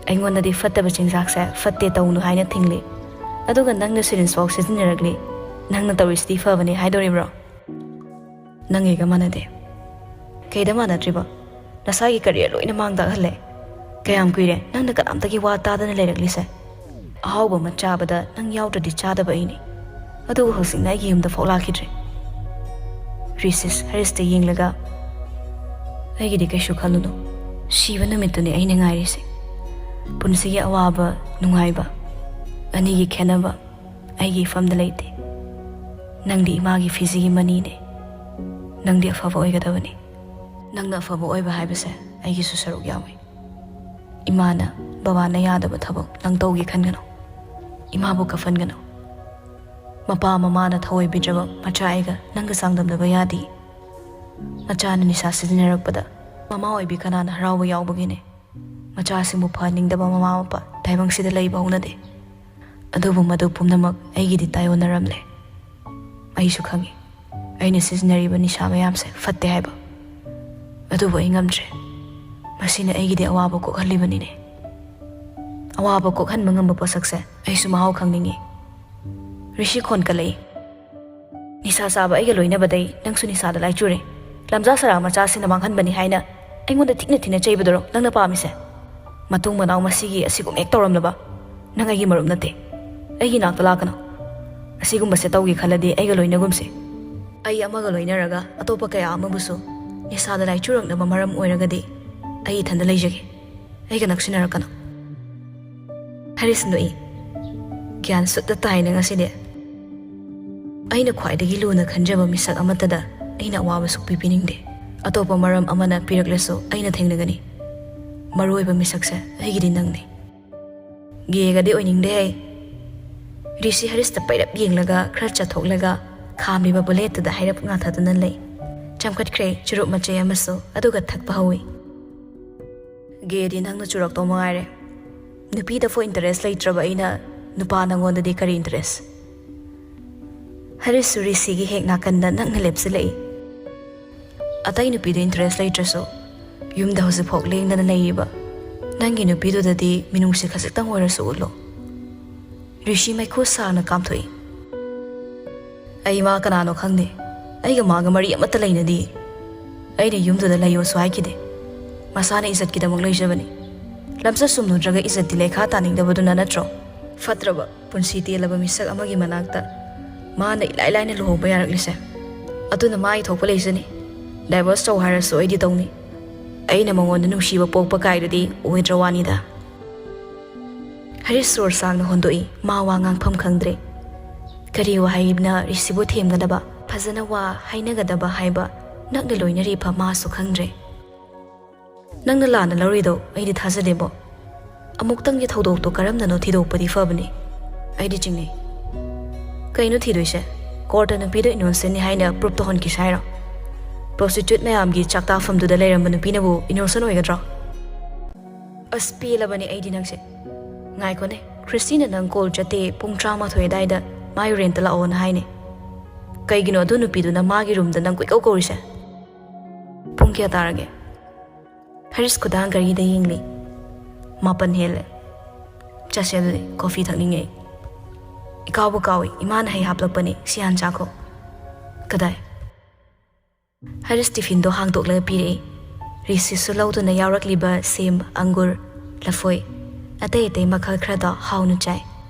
ꯑꯩꯉꯣꯟꯗꯗꯤ ꯐꯠꯇꯕ ꯆꯤꯟꯖꯥꯛꯁꯦ ꯐꯠꯇꯦ ꯇꯧꯅꯨ ꯍꯥꯏꯅ ꯊꯤꯡꯂꯤ, ꯑꯗꯨꯒ ꯅꯪꯅ ꯁꯤꯔꯤꯟꯁ ꯐꯥꯎ ꯁꯤꯖꯤꯟꯅꯔꯛꯂꯤ꯫ ꯅꯪꯅ ꯇꯧꯔꯤꯁꯤꯗꯤ ꯐꯕꯅꯦ ꯍꯥꯏꯗꯣꯔꯤꯕ꯭ꯔꯣ? ꯅꯪꯒꯤꯒ ꯃꯥꯟꯅꯗꯦ꯫" "ꯀꯩꯗ ꯃꯥꯟꯅꯗ꯭ꯔꯤꯕ? ꯅꯁꯥꯒꯤ ꯀꯔꯤꯌꯔ ꯂꯣꯏꯅ ꯃꯥꯡ ꯇꯥꯛꯍꯜꯂꯦ꯫ ꯀꯌꯥꯝ ꯀꯨꯏꯔꯦ ꯅꯪꯅ ꯀꯅꯥꯝꯇꯒꯤ ꯋꯥ ꯇꯥꯗꯅ ꯂꯩꯔꯛꯂꯤꯁꯦ? ꯑꯍꯥꯎꯕ ꯑꯃ ꯆꯥꯕꯗ ꯅꯪ ꯌꯥꯎꯗ꯭ꯔꯗꯤ ꯆꯥꯗꯕ ꯑꯩꯅꯤ꯫ ꯑꯗꯨꯕꯨ ꯍꯧꯖꯤꯛꯅ ꯑꯩꯒꯤ ꯌꯨꯝꯗ ꯐꯥꯎ ꯂꯥꯛꯈꯤꯗ꯭ꯔꯦ꯫ ꯔꯤꯁꯤꯁ ꯍꯦꯔꯤꯁꯇ ꯌꯦꯡꯂꯒ, "ꯑꯩꯒꯤꯗꯤ ꯀꯩꯁꯨ ꯈꯜꯂꯨꯅꯨ꯫ ꯁꯤꯕ ꯅꯨꯃꯤꯠꯇꯨꯅꯤ ꯑꯩꯅ ꯉꯥꯏꯔꯤꯁꯦ꯫ ꯄꯨꯟꯁꯤꯒꯤ ꯑꯋꯥꯕ, ꯅꯨꯡꯉꯥꯏꯕ, ꯑꯅꯤꯒꯤ ꯈꯦꯠꯅꯕ ꯑꯩꯒꯤ ꯏꯐꯝꯗ ꯂꯩꯇꯦ꯫ ꯅꯪꯗꯤ ꯏꯃꯥꯒꯤ ꯐꯤꯖꯤꯒꯤ ꯃꯅꯤꯅꯦ꯫ ꯅꯪꯗꯤ ꯑꯐꯕ ꯑꯣꯏꯒꯗꯕꯅꯤ꯫ ꯅꯪꯅ ꯑꯐꯕ ꯑꯣꯏꯕ ꯍꯥꯏꯕꯁꯦ ꯑꯩꯒꯤꯁꯨ ꯁꯔꯨꯛ ꯌꯥꯎꯏ꯫ ꯏꯃꯥꯅ, ꯕꯕꯥꯅ ꯌꯥꯗꯕ ꯊꯕꯛ ꯅꯪ ꯇꯧꯒꯦ ꯈꯟꯒꯅꯨ꯫ ꯏꯃꯥꯕꯨ ꯀꯞꯍꯟꯒꯅꯨ꯫ ꯃꯄꯥ ꯃꯃꯥꯅ ꯊꯑꯣꯏꯕꯤꯗ꯭ꯔꯕ ꯃꯆꯥ ꯑꯩꯒ ꯅꯪꯒ ꯆꯥꯡꯗꯝꯅꯕ ꯌꯥꯗꯦ꯫ ꯃꯆꯥꯅ ꯅꯤꯁꯥ ꯁꯤꯖꯤꯟꯅꯔꯛꯄꯗ ꯃꯃꯥ ꯑꯣꯏꯕꯤ ꯀꯅꯥꯅ ꯍꯔꯥꯎꯕ ꯌꯥꯎꯕꯒꯦꯅꯦ? ꯃꯆꯥꯁꯤꯡꯕꯨ ꯐꯍꯟꯅꯤꯡꯗꯕ ꯃꯃꯥ ꯃꯄꯥ ꯇꯥꯏꯕꯪꯁꯤꯗ ꯂꯩꯕ ꯍꯧꯅꯗꯦ꯫ ꯑꯗꯨꯕꯨ ꯃꯗꯨ ꯄꯨꯝꯅꯃꯛ ꯑꯩꯒꯤꯗꯤ ꯇꯥꯏꯑꯣꯟꯅꯔꯝꯂꯦ꯫ ꯑꯩꯁꯨ ꯈꯪꯏ, ꯑꯩꯅ ꯁꯤꯖꯤꯟꯅꯔꯤꯕ ꯅꯤꯁꯥ ꯃꯌꯥꯝꯁꯦ ꯐꯠꯇꯦ ꯍꯥꯏꯕ꯫ ꯑꯗꯨꯕꯨ ꯑꯩ ꯉꯝꯗ꯭ꯔꯦ꯫ ꯃꯁꯤꯅ ꯑꯩꯒꯤꯗꯤ ꯑꯋꯥꯕ ꯀꯣꯛꯍꯜꯂꯤꯕꯅꯤꯅꯦ꯫ ꯑꯋꯥꯕ ꯀꯣꯛꯍꯟꯕ ꯉꯝꯕ ꯄꯣꯠꯁꯛꯁꯦ ꯑꯩꯁꯨ ꯃꯍꯥꯎ ꯈꯪꯅꯤꯡꯏ꯫" ꯔꯤꯁꯤ ꯈꯣꯟ ꯀꯜꯂꯛꯏ꯫ "ꯅꯤꯁꯥ ꯆꯥꯕ ꯑꯩꯒ ꯂꯣꯏꯅꯕꯗꯩ ꯅꯪꯁꯨ ꯅꯤꯁꯥꯗ ꯂꯥꯏꯆꯨꯔꯦ꯫ ꯂꯝꯖꯥ ꯁꯔꯥ ꯃꯆꯥꯁꯤꯡꯅ ꯃꯥꯡꯍꯟꯕꯅꯤ ꯍꯥꯏꯅ ꯑꯩꯉꯣꯟꯗ ꯊꯤꯅ ꯊꯤꯅ ꯆꯩꯕꯗꯨꯔꯣ ꯅꯪꯅ ꯄꯥꯝꯃꯤꯁꯦ? ꯃꯇꯨꯡ ꯃꯅꯥꯎ ꯃꯁꯤꯒꯤ ꯑꯁꯤꯒꯨꯝ ꯍꯦꯛ ꯇꯧꯔꯝꯂꯕ, ꯅꯪ ꯑꯩꯒꯤ ꯃꯔꯨꯞ ꯅꯠꯇꯦ꯫ ꯑꯩꯒꯤ ꯅꯥꯛꯇ ꯂꯥꯛꯀꯅꯨ꯫ ꯑꯁꯤꯒꯨꯝꯕꯁꯦ ꯇꯧꯒꯦ ꯈꯜꯂꯗꯤ ꯑꯩꯒ ꯂꯣꯏꯅꯒꯨꯝꯁꯦ꯫ ꯑꯩ ꯑꯃꯒ ꯂꯣꯏꯅꯔꯒ ꯑꯇꯣꯞꯄ ꯀꯌꯥ ꯑꯃꯕꯨꯁꯨ ꯅꯤꯁꯥꯗ ꯂꯥꯏꯆꯨꯔꯛꯅꯕ ꯃꯔꯝ ꯑꯣꯏꯔꯒꯗꯤ ꯑꯩ ꯏꯊꯟꯗ ꯂꯩꯖꯒꯦ꯫ ꯑꯩꯒ ꯅꯛꯁꯤꯟꯅꯔꯛꯀꯅꯨ꯫" ꯍꯦꯔꯤꯁ ꯅꯣꯛꯏ꯫ "ꯒ꯭ꯌꯥꯟ ꯁꯨꯠꯇ ꯇꯥꯏꯅ ꯉꯁꯤꯗꯤ꯫ ꯑꯩꯅ ꯈ꯭ꯋꯥꯏꯗꯒꯤ ꯂꯨꯅ ꯈꯟꯖꯕ ꯃꯤꯁꯛ ꯑꯃꯠꯇꯗ ꯑꯩꯅ ꯑꯋꯥꯕ ꯁꯨꯛꯄꯤ ꯄꯤꯅꯤꯡꯗꯦ꯫ ꯑꯇꯣꯞꯄ ꯃꯔꯝ ꯑꯃꯅ ꯄꯤꯔꯛꯂꯁꯨ ꯑꯩꯅ ꯊꯦꯡꯅꯒꯅꯤ꯫ ꯃꯔꯨꯑꯣꯏꯕ ꯃꯤꯁꯛꯁꯦ ꯑꯩꯒꯤꯗꯤ ꯅꯪꯅꯤ꯫" "ꯒꯦꯒꯗꯤ ꯑꯣꯏꯅꯤꯡꯗꯦ ꯍꯦ꯫" ꯔꯤꯁꯤ ꯍꯦꯔꯤꯁꯇ ꯄꯩꯔꯞ ꯌꯦꯡꯂꯒ ꯈꯔ ꯆꯠꯊꯣꯛꯂꯒ ꯈꯥꯝꯂꯤꯕ ꯕꯨꯂꯦꯠꯇꯨꯗ ꯍꯥꯏꯔꯞ ꯉꯥꯊꯗꯨꯅ ꯂꯩ꯫ ꯆꯝꯈꯠꯈ꯭ꯔꯦ ꯆꯨꯔꯨꯞ ꯃꯆꯩ ꯑꯃꯁꯨ, ꯑꯗꯨꯒ ꯊꯛꯄ ꯍꯧꯏ꯫ "ꯒꯦꯗꯤ ꯅꯪꯅ ꯆꯨꯔꯛꯇꯧ ꯃꯉꯥꯏꯔꯦ꯫ ꯅꯨꯄꯤꯗꯐꯥꯎ ꯏꯟꯇꯔꯦꯁ ꯂꯩꯇ꯭ꯔꯕ ꯑꯩꯅ ꯅꯨꯄꯥ ꯅꯪꯉꯣꯟꯗꯗꯤ ꯀꯔꯤ ꯏꯟꯇꯔꯦꯁ?" ꯍꯔꯤꯁꯁꯨ ꯔꯤꯁꯤꯒꯤ ꯍꯦꯛ ꯅꯥꯀꯟꯗ ꯅꯛꯅ ꯂꯦꯞꯁꯤꯜꯂꯛꯏ꯫ "ꯑꯇꯩ ꯅꯨꯄꯤꯗ ꯏꯟꯇꯔꯦꯁ ꯂꯩꯇ꯭ꯔꯁꯨ, ꯌꯨꯝꯗ ꯍꯧꯖꯤꯛꯐꯥꯎ ꯂꯦꯡꯗꯅ ꯂꯩꯔꯤꯕ ꯅꯪꯒꯤ ꯅꯨꯄꯤꯗꯨꯗꯗꯤ ꯃꯤꯅꯨꯡꯁꯤ ꯈꯖꯤꯛꯇꯪ ꯑꯣꯏꯔꯁꯨ ꯎꯠꯂꯣ꯫" ꯔꯤꯁꯤ ꯃꯩꯈꯨ ꯁꯥꯡꯅ ꯀꯥꯝꯊꯣꯛꯏ꯫ "ꯑꯩ ꯃꯥ ꯀꯅꯥꯅꯣ ꯈꯪꯗꯦ꯫ ꯑꯩꯒ ꯃꯥꯒ ꯃꯔꯤ ꯑꯃꯠꯇ ꯂꯩꯅꯗꯦ꯫ ꯑꯩꯅ ꯌꯨꯝꯗꯨꯗ ꯂꯩꯌꯣꯁꯨ ꯍꯥꯏꯈꯤꯗꯦ꯫ ꯃꯁꯥꯅ ꯏꯖꯠꯀꯤꯗꯃꯛ ꯂꯩꯖꯕꯅꯤ꯫ ꯂꯝꯆꯠ ꯁꯨꯝ ꯅꯨꯗ꯭ꯔꯒ ꯏꯖꯠꯇꯤ ꯂꯩꯈꯥ ꯇꯥꯅꯤꯡꯗꯕꯗꯨꯅ ꯅꯠꯇ꯭ꯔꯣ? ꯐꯠꯇ꯭ꯔꯕ ꯄꯨꯟꯁꯤ ꯇꯦꯜꯂꯕ ꯃꯤꯁꯛ ꯑꯃꯒꯤ ꯃꯅꯥꯛꯇ ꯃꯥꯅ ꯏꯂꯥꯏ ꯂꯥꯏꯅ ꯂꯨꯍꯣꯡꯕ ꯌꯥꯔꯛꯂꯤꯁꯦ꯫ ꯑꯗꯨꯅ ꯃꯥꯒꯤ ꯊꯣꯛꯄ ꯂꯩꯖꯅꯤ꯫ ꯗꯥꯏꯚꯣꯔꯁ ꯇꯧ ꯍꯥꯏꯔꯁꯨ ꯑꯩꯗꯤ ꯇꯧꯅꯤ꯫ ꯑꯩꯅ ꯃꯉꯣꯟꯗ ꯅꯨꯡꯁꯤꯕ ꯄꯣꯛꯄ ꯀꯥꯏꯗꯨꯗꯤ ꯑꯣꯏꯗ꯭ꯔ ꯋꯥꯅꯤꯗ꯫ ꯍꯔꯤꯁ ꯁꯣꯔ ꯁꯥꯡꯅ ꯍꯣꯟꯗꯣꯛꯏ꯫ ꯃꯥ ꯋꯥ ꯉꯥꯡꯐꯝ ꯈꯪꯗ꯭ꯔꯦ꯫ ꯀꯔꯤ ꯋꯥꯍꯩꯅ ꯔꯤꯁꯤꯕꯨ ꯊꯦꯝꯒꯗꯕ, ꯐꯖꯅ ꯋꯥ ꯍꯥꯏꯅꯒꯗꯕ ꯍꯥꯏꯕ ꯅꯛꯅ ꯂꯣꯏꯅꯔꯤꯕ ꯃꯥꯁꯨ ꯈꯪꯗ꯭ꯔꯦ꯫ ꯅꯪꯅ ꯂꯥꯟꯅ ꯂꯧꯔꯤꯗꯣ ꯑꯩꯗꯤ ꯊꯥꯖꯗꯦꯕꯣ꯫ ꯑꯃꯨꯛꯇꯪꯒꯤ ꯊꯧꯗꯣꯛꯇꯣ ꯀꯔꯝꯅꯅꯣ ꯊꯤꯗꯣꯛꯄꯗꯤ ꯐꯕꯅꯤ꯫ ꯑꯩꯗꯤ ꯆꯤꯡꯅꯩ꯫ ꯀꯩꯅꯣ ꯊꯤꯗꯣꯏꯁꯦ? ꯀꯣꯔꯠꯇ ꯅꯨꯄꯤꯗꯣ ꯏꯅꯣꯁꯦꯟꯅꯤ ꯍꯥꯏꯅ ꯄ꯭ꯔꯨꯞ ꯇꯧꯍꯟꯈꯤꯁꯦ ꯍꯥꯏꯔꯣ? ꯄ꯭ꯔꯣꯁꯇꯤꯇ꯭ꯌꯨꯠ ꯃꯌꯥꯝꯒꯤ ꯆꯥꯛꯇꯥꯐꯝꯗꯨꯗ ꯂꯩꯔꯝꯕ ꯅꯨꯄꯤꯅꯕꯨ ꯏꯅꯣꯁꯦꯟ ꯑꯣꯏꯒꯗ꯭ꯔꯣ? ꯑꯁ, ꯄꯦꯜꯂꯕꯅꯦ ꯑꯩꯗꯤ ꯅꯪꯁꯦ꯫ ꯉꯥꯏꯈꯣꯅꯦ, ꯈ꯭ꯔꯤꯁꯇꯤꯅ ꯅꯪ ꯀꯣꯜ ꯆꯠꯇꯦ, ꯄꯨꯡ ꯇꯔꯥꯃꯥꯊꯣꯏ ꯑꯗꯥꯏꯗ ꯃꯥꯏ ꯔꯦꯟꯇ ꯂꯥꯛꯑꯣꯅ ꯍꯥꯏꯅꯦ꯫ ꯀꯩꯒꯤꯅꯣ ꯑꯗꯨ ꯅꯨꯄꯤꯗꯨꯅ ꯃꯥꯒꯤ ꯔꯨꯝꯗ ꯅꯪ ꯀꯣꯏꯀꯧ ꯀꯧꯔꯤꯁꯦ? ꯄꯨꯡ ꯀꯌꯥ ꯇꯥꯔꯒꯦ? ꯍꯔꯤꯁ ꯈꯨꯗꯥꯡ ꯘꯔꯤꯗ ꯌꯦꯡꯂꯤ꯫ ꯃꯥꯄꯟ ꯍꯦꯜꯂꯦ꯫ ꯆꯠꯁꯦ ꯑꯗꯨꯗꯤ, ꯀꯣꯐꯤ ꯊꯛꯅꯤꯡꯉꯦ ꯑꯩ꯫ ꯏꯀꯥꯎꯕꯨ ꯀꯥꯎꯏ, ꯏꯃꯥꯅ ꯍꯩ ꯍꯥꯞꯂꯛꯄꯅꯦ, ꯁꯤ ꯍꯥꯟ ꯆꯥꯈꯣ꯫ ꯀꯗꯥꯏ? ꯍꯔꯤꯁ ꯇꯤꯐꯤꯟꯗꯣ ꯍꯥꯡꯗꯣꯛꯂꯒ ꯄꯤꯔꯛꯏ꯫ ꯔꯤꯁꯤꯁꯨ ꯂꯧꯗꯨꯅ ꯌꯥꯎꯔꯛꯂꯤꯕ ꯁꯦꯝ, ꯑꯪꯒꯨꯔ, ꯂꯐꯣꯏ, ꯑꯇꯩ ꯑꯇꯩ ꯃꯈꯜ ꯈꯔꯗꯣ ꯍꯥꯎꯅ ꯆꯥꯏ꯫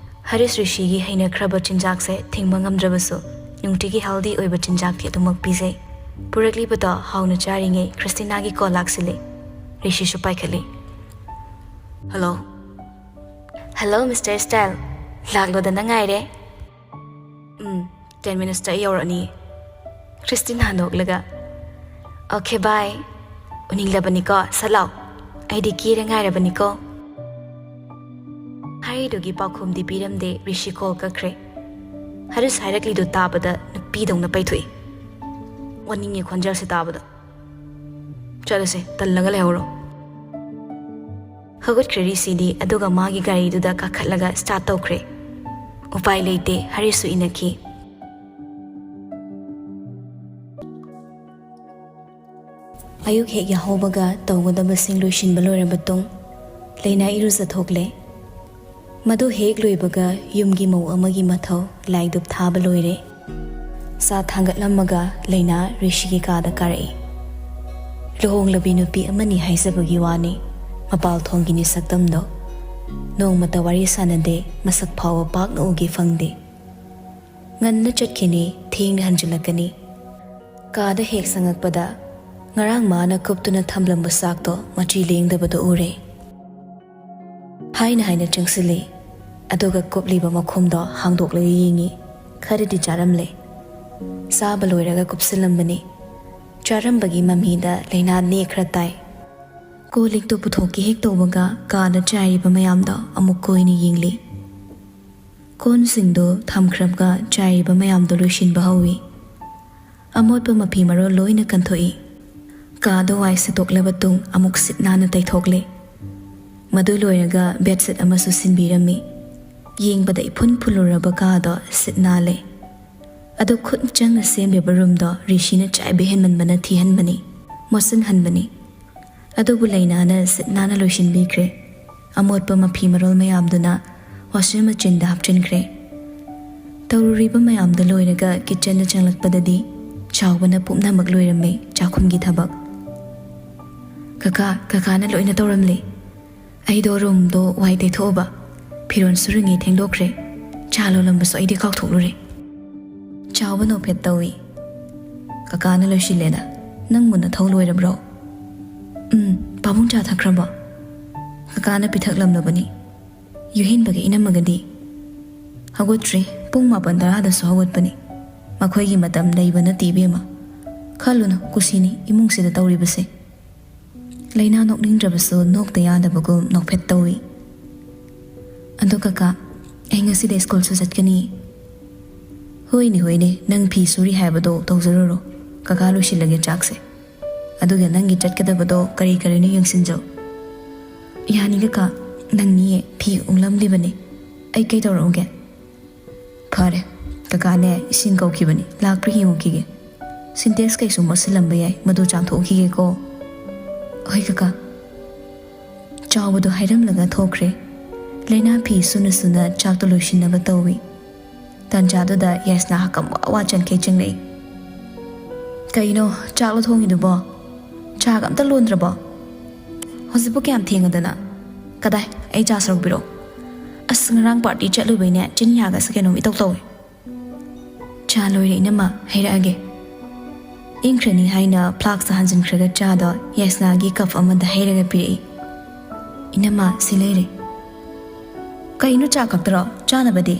ꯍꯔꯤꯁ ꯔꯤꯁꯤꯒꯤ ꯍꯩꯅꯈ꯭ꯔꯕ ꯆꯤꯟꯖꯥꯛꯁꯦ ꯊꯤꯡꯕ ꯉꯝꯗ꯭ꯔꯕꯁꯨ ꯅꯨꯡꯇꯤꯒꯤ ꯍꯦꯜꯗꯤ ꯑꯣꯏꯕ ꯆꯤꯟꯖꯥꯛꯇꯤ ꯑꯗꯨꯃꯛ ꯄꯤꯖꯩ꯫ ꯄꯨꯔꯛꯂꯤꯕꯗꯣ ꯍꯥꯎꯅ ꯆꯥꯔꯤꯉꯩ ꯈ꯭ꯔꯤꯁꯇꯤꯅꯥꯒꯤ ꯀꯣꯜ ꯂꯥꯛꯁꯤꯜꯂꯤ꯫ ꯔꯤꯁꯤꯁꯨ ꯄꯥꯏꯈꯠꯂꯤ꯫ ꯍꯜꯂꯣ꯫ Hello, mister style. ꯂꯥꯛꯂꯣꯗꯅ ꯉꯥꯏꯔꯦ꯫ ꯎꯝ, ꯇꯦꯟ ꯃꯤꯅꯤꯠꯁꯇ ꯑꯩ ꯌꯧꯔꯛꯑꯅꯤ꯫ ꯈ꯭ꯔꯤꯁꯇꯤꯅꯥ ꯅꯣꯛꯂꯒ, "ꯑꯣꯀꯦ, ꯕꯥꯏ꯫ ꯎꯅꯤꯡꯂꯕꯅꯤꯀꯣ? ꯁꯠ ꯂꯥꯎ꯫ ꯑꯩꯗꯤ ꯀꯦꯔ ꯉꯥꯏꯔꯕꯅꯤꯀꯣ꯫" ꯍꯥꯏꯔꯤꯗꯨꯒꯤ ꯄꯥꯎꯈꯨꯝꯗꯤ ꯄꯤꯔꯝꯗꯦ, ꯔꯤꯁꯤ ꯀꯣꯜ ꯀꯛꯈ꯭ꯔꯦ꯫ ꯍꯔꯤꯁ ꯍꯥꯏꯔꯛꯂꯤꯗꯨ ꯇꯥꯕꯗ ꯅꯨꯄꯤꯗꯧꯅ ꯄꯩꯊꯣꯛꯏ꯫ ꯑꯣꯅꯤꯡꯉꯤ ꯈꯣꯟꯖꯦꯜꯁꯦ ꯇꯥꯕꯗ꯫ "ꯆꯠꯂꯁꯦ, ꯇꯜꯂꯒ ꯂꯩꯍꯧꯔꯣ꯫" ꯍꯧꯒꯠꯈ꯭ꯔꯦ ꯔꯤꯁꯤꯗꯤ, ꯑꯗꯨꯒ ꯃꯥꯒꯤ ꯒꯥꯔꯤꯗꯨꯗ ꯀꯥꯈꯠꯂꯒ ꯁ꯭ꯇꯥꯔꯠ ꯇꯧꯈ꯭ꯔꯦ꯫ ꯎꯄꯥꯏ ꯂꯩꯇꯦ, ꯍꯔꯤꯁꯁꯨ ꯏꯟꯅꯈꯤ꯫ ꯑꯌꯨꯛ ꯍꯦꯛ ꯌꯥꯍꯧꯕꯒ ꯇꯧꯒꯗꯕꯁꯤꯡ ꯂꯣꯏꯁꯤꯟꯕ ꯂꯣꯏꯔꯕ ꯃꯇꯨꯡ, ꯂꯩꯅꯥ ꯏꯔꯨꯖꯊꯣꯛꯂꯦ꯫ ꯃꯗꯨ ꯍꯦꯛ ꯂꯣꯏꯕꯒ ꯌꯨꯝꯒꯤ ꯃꯧ ꯑꯃꯒꯤ ꯃꯊꯧ ꯂꯥꯏꯗꯨꯞ ꯊꯥꯕ ꯂꯣꯏꯔꯦ꯫ ꯆꯥ ꯊꯥꯡꯒꯠꯂꯝꯃꯒ ꯂꯩꯅꯥ ꯔꯤꯁꯤꯒꯤ ꯀꯥꯗ ꯀꯥꯔꯛꯏ꯫ ꯂꯨꯍꯣꯡꯂꯕꯤ ꯅꯨꯄꯤ ꯑꯃꯅꯤ ꯍꯥꯏꯖꯕꯒꯤ ꯋꯥꯅꯤ꯫ ꯃꯄꯥꯜ ꯊꯣꯡꯒꯤꯅꯤ ꯁꯛꯇꯝꯗꯣ꯫ ꯅꯣꯡꯃꯇ ꯋꯥꯔꯤ ꯁꯥꯟꯅꯗꯦ, ꯃꯁꯛ ꯐꯥꯎꯕ ꯄꯥꯛꯅ ꯎꯒꯦ ꯐꯪꯗꯦ꯫ ꯉꯟꯅ ꯆꯠꯈꯤꯅꯤ, ꯊꯦꯡꯅ ꯍꯟꯖꯤꯜꯂꯛꯀꯅꯤ꯫ ꯀꯥꯗ ꯍꯦꯛ ꯆꯪꯉꯛꯄꯗ ꯉꯔꯥꯡ ꯃꯥꯅ ꯀꯨꯞꯇꯨꯅ ꯊꯝꯂꯝꯕ ꯆꯥꯛꯇꯣ ꯃꯆꯤ ꯂꯦꯡꯗꯕꯗꯣ ꯎꯔꯦ꯫ ꯍꯥꯏꯅ ꯍꯥꯏꯅ ꯆꯪꯁꯤꯜꯂꯤ꯫ ꯑꯗꯨꯒ ꯀꯨꯞꯂꯤꯕ ꯃꯈꯨꯝꯗꯣ ꯍꯥꯡꯗꯣꯛꯂꯒ ꯌꯦꯡꯉꯤ꯫ ꯈꯔꯗꯤ ꯆꯥꯔꯝꯂꯦ꯫ ꯆꯥꯕ ꯂꯣꯏꯔꯒ ꯀꯨꯞꯁꯤꯜꯂꯝꯕꯅꯤ꯫ ꯆꯥꯔꯝꯕꯒꯤ ꯃꯃꯤꯗ ꯂꯩꯅꯥ ꯅꯦ ꯈꯔ ꯇꯥꯏ꯫ ꯀꯣꯜ ꯂꯤꯛꯇꯨ ꯄꯨꯊꯣꯛꯀꯦ ꯍꯦꯛ ꯇꯧꯕꯒ ꯀꯥꯗ ꯆꯥꯏꯔꯤꯕ ꯃꯌꯥꯝꯗꯣ ꯑꯃꯨꯛ ꯀꯣꯏꯅ ꯌꯦꯡꯂꯤ꯫ ꯀꯣꯟꯁꯤꯡꯗꯣ ꯊꯝꯈ꯭ꯔꯕꯒ ꯆꯥꯏꯔꯤꯕ ꯃꯌꯥꯝꯗꯣ ꯂꯣꯏꯁꯤꯟꯕ ꯍꯧꯏ꯫ ꯑꯃꯣꯠꯄ ꯃꯐꯤ ꯃꯔꯣꯜ ꯂꯣꯏꯅ ꯀꯟꯊꯣꯛꯏ꯫ ꯀꯥꯗꯣ ꯋꯥꯏ ꯁꯤꯠꯇꯣꯛꯂꯕ ꯇꯨꯡ ꯑꯃꯨꯛ ꯁꯤꯠ ꯅꯥꯟꯅ ꯇꯩꯊꯣꯛꯂꯦ꯫ ꯃꯗꯨ ꯂꯣꯏꯔꯒ ꯕꯦꯗꯁꯤꯠ ꯑꯃꯁꯨ ꯁꯤꯟꯕꯤꯔꯝꯃꯤ꯫ ꯌꯦꯡꯕꯗ ꯏꯐꯨꯟ ꯐꯨꯜꯂꯨꯔꯕ ꯀꯥꯗꯣ ꯁꯤꯠ ꯅꯥꯜꯂꯦ꯫ ꯑꯗꯨ ꯈꯨꯠ ꯆꯪꯅ ꯁꯦꯝꯂꯤꯕ ꯔꯨꯝꯗꯣ ꯔꯤꯁꯤꯅ ꯆꯥꯏꯕ ꯍꯦꯟꯃꯟꯕꯅ ꯊꯤꯍꯟꯕꯅꯤ, ꯃꯣꯠꯁꯤꯟꯍꯟꯕꯅꯤ꯫ ꯑꯗꯨꯕꯨ ꯂꯩꯅꯥꯅ ꯁꯤꯠ ꯅꯥꯟꯅ ꯂꯣꯏꯁꯤꯟꯕꯤꯈ꯭ꯔꯦ꯫ ꯑꯃꯣꯠꯄ ꯃꯐꯤ ꯃꯔꯣꯜ ꯃꯌꯥꯝꯗꯨꯅ ꯋꯥꯁꯤꯡ ꯃꯦꯆꯤꯟꯗ ꯍꯥꯞꯆꯤꯟꯈ꯭ꯔꯦ꯫ ꯇꯧꯔꯨꯔꯤꯕ ꯃꯌꯥꯝꯗꯨ ꯂꯣꯏꯔꯒ ꯀꯤꯠꯆꯟꯗ ꯆꯪꯂꯛꯄꯗꯗꯤ ꯆꯥꯎꯕꯅ ꯄꯨꯝꯅꯃꯛ ꯂꯣꯏꯔꯝꯃꯦ ꯆꯥꯛꯈꯨꯝꯒꯤ ꯊꯕꯛ꯫ "ꯀꯀꯥ, ꯀꯀꯥꯅ ꯂꯣꯏꯅ ꯇꯧꯔꯝꯂꯦ꯫ ꯑꯩꯗꯣ ꯔꯨꯝꯗꯣ ꯋꯥꯏ ꯇꯩꯊꯣꯛꯎꯕ, ꯐꯤꯔꯣꯜ ꯁꯨꯔꯤꯉꯩ ꯊꯦꯡꯗꯣꯛꯈ꯭ꯔꯦ꯫ ꯆꯥ ꯂꯣꯜꯂꯝꯕꯁꯨ ꯑꯩꯗꯤ ꯀꯥꯎꯊꯣꯛꯂꯨꯔꯦ꯫" ꯆꯥꯎꯕ ꯅꯣꯛꯐꯦꯠ ꯇꯧꯏ꯫ "ꯀꯀꯥꯅ ꯂꯣꯏꯁꯤꯜꯂꯦꯅ ꯅꯪꯕꯨ ꯅꯊꯧ ꯂꯣꯏꯔꯕ꯭ꯔꯣ?" "ꯎꯝ, ꯄꯥꯕꯨꯡ ꯆꯥ ꯊꯛꯈ꯭ꯔꯕꯣ?" "ꯀꯀꯥꯅ ꯄꯤꯊꯛꯂꯝꯂꯕꯅꯤ꯫" "ꯌꯨꯍꯦꯟꯕꯒ ꯏꯅꯝꯃꯒꯗꯤ?" "ꯍꯧꯒꯠꯇ꯭ꯔꯤ, ꯄꯨꯡ ꯃꯥꯄꯟ ꯇꯔꯥꯗꯁꯨ ꯍꯧꯒꯠꯄꯅꯤ꯫ ꯃꯈꯣꯏꯒꯤ ꯃꯇꯝ ꯂꯩꯕ ꯅꯠꯇꯦ ꯏꯕꯦꯝꯃ꯫ ꯈꯜꯂꯨꯅꯨ, ꯀꯨꯁꯤꯅꯤ ꯏꯃꯨꯡꯁꯤꯗ ꯇꯧꯔꯤꯕꯁꯦ꯫" ꯂꯩꯅꯥ ꯅꯣꯛꯅꯤꯡꯗ꯭ꯔꯕꯁꯨ ꯅꯣꯛꯇ ꯌꯥꯗꯕꯒꯨꯝ ꯅꯣꯛꯐꯦꯠ ꯇꯧꯏ꯫ "ꯑꯗꯣ ꯀꯀꯥ, ꯑꯩ ꯉꯁꯤꯗꯤ ꯁ꯭ꯀꯨꯜꯁꯨ ꯆꯠꯀꯅꯤ꯫" "ꯍꯣꯏꯅꯦ, ꯍꯣꯏꯅꯦ, ꯅꯪ ꯐꯤ ꯁꯨꯔꯤ ꯍꯥꯏꯕꯗꯣ ꯇꯧꯖꯔꯨꯔꯣ꯫ ꯀꯀꯥ ꯂꯣꯏꯁꯤꯜꯂꯒꯦ ꯆꯥꯛꯁꯦ꯫ ꯑꯗꯨꯒ ꯅꯪꯒꯤ ꯆꯠꯀꯗꯕꯗꯣ ꯀꯔꯤ ꯀꯔꯤꯅꯣ ꯌꯦꯡꯁꯤꯟꯖꯧ꯫" "ꯌꯥꯅꯤ ꯀꯀꯥ, ꯅꯪꯅꯤꯌꯦ ꯐꯤ ꯎꯪꯂꯝꯂꯤꯕꯅꯦ꯫ ꯑꯩ ꯀꯩ ꯇꯧꯔꯛꯎꯒꯦ?" "ꯐꯔꯦ, ꯀꯀꯥꯅꯦ ꯏꯁꯤꯡ ꯀꯧꯈꯤꯕꯅꯤ, ꯂꯥꯛꯄ꯭ꯔꯥ ꯌꯦꯡꯉꯨꯈꯤꯒꯦ꯫ ꯁꯤꯟꯇꯦꯛꯁ ꯀꯩꯁꯨ ꯃꯣꯠꯁꯤꯜꯂꯝꯕ ꯌꯥꯏ, ꯃꯗꯨ ꯆꯥꯝꯊꯣꯛꯈꯤꯒꯦꯀꯣ꯫" "ꯍꯣꯏ ꯀꯀꯥ꯫" ꯆꯥꯎꯕꯗꯨ ꯍꯥꯏꯔꯝꯂꯒ ꯊꯣꯛꯈ꯭ꯔꯦ꯫ ꯂꯩꯅꯥ ꯐꯤ ꯁꯨꯅ ꯁꯨꯅ ꯆꯥꯛꯇꯨ ꯂꯣꯏꯁꯤꯟꯅꯕ ꯇꯧꯏ꯫ ꯇꯟꯖꯥꯗꯨꯗ ꯌꯥꯏꯁꯅꯥ ꯍꯥꯀꯝ ꯋꯥ ꯋꯥ ꯆꯟꯈꯩ ꯆꯪꯂꯛꯏ꯫ "ꯀꯩꯅꯣ ꯆꯥꯛꯂꯣ ꯊꯣꯡꯉꯤꯗꯨꯕꯣ? ꯆꯥꯒ ꯑꯝꯇ ꯂꯣꯟꯗ꯭ꯔꯕꯣ?" ꯍꯧꯖꯤꯛꯄꯨ ꯀꯌꯥꯝ ꯊꯦꯡꯉꯗꯅ? ꯀꯗꯥꯏ, ꯑꯩ ꯆꯥ ꯁꯔꯨꯛ ꯄꯤꯔꯛꯑꯣ꯫ ꯑꯁ, ꯉꯔꯥꯡ ꯄꯥꯔꯇꯤ ꯆꯠꯂꯨꯕꯩꯅꯦ, ꯆꯤꯟ ꯌꯥꯒꯁꯦ ꯀꯩꯅꯣꯝ ꯏꯇꯧ ꯇꯧꯋꯦ꯫ ꯆꯥ ꯂꯣꯏꯔꯦ ꯏꯅꯝꯃ, ꯍꯩꯔꯛꯑꯒꯦ꯫ ꯏꯪꯈ꯭ꯔꯅꯤ ꯍꯥꯏꯅ ꯐ꯭ꯂꯥꯛꯁꯇ ꯍꯥꯟꯖꯤꯟꯈ꯭ꯔꯒ ꯆꯥꯗꯣ ꯌꯥꯏꯁꯅꯥꯒꯤ ꯀꯞ ꯑꯃꯗ ꯍꯩꯔꯒ ꯄꯤꯔꯛꯏ꯫ ꯏꯅꯝꯃ, ꯁꯤ ꯂꯩꯔꯦ꯫ ꯀꯩꯅꯣ, ꯆꯥ ꯈꯛꯇꯔꯣ? ꯆꯥꯅꯕꯗꯤ?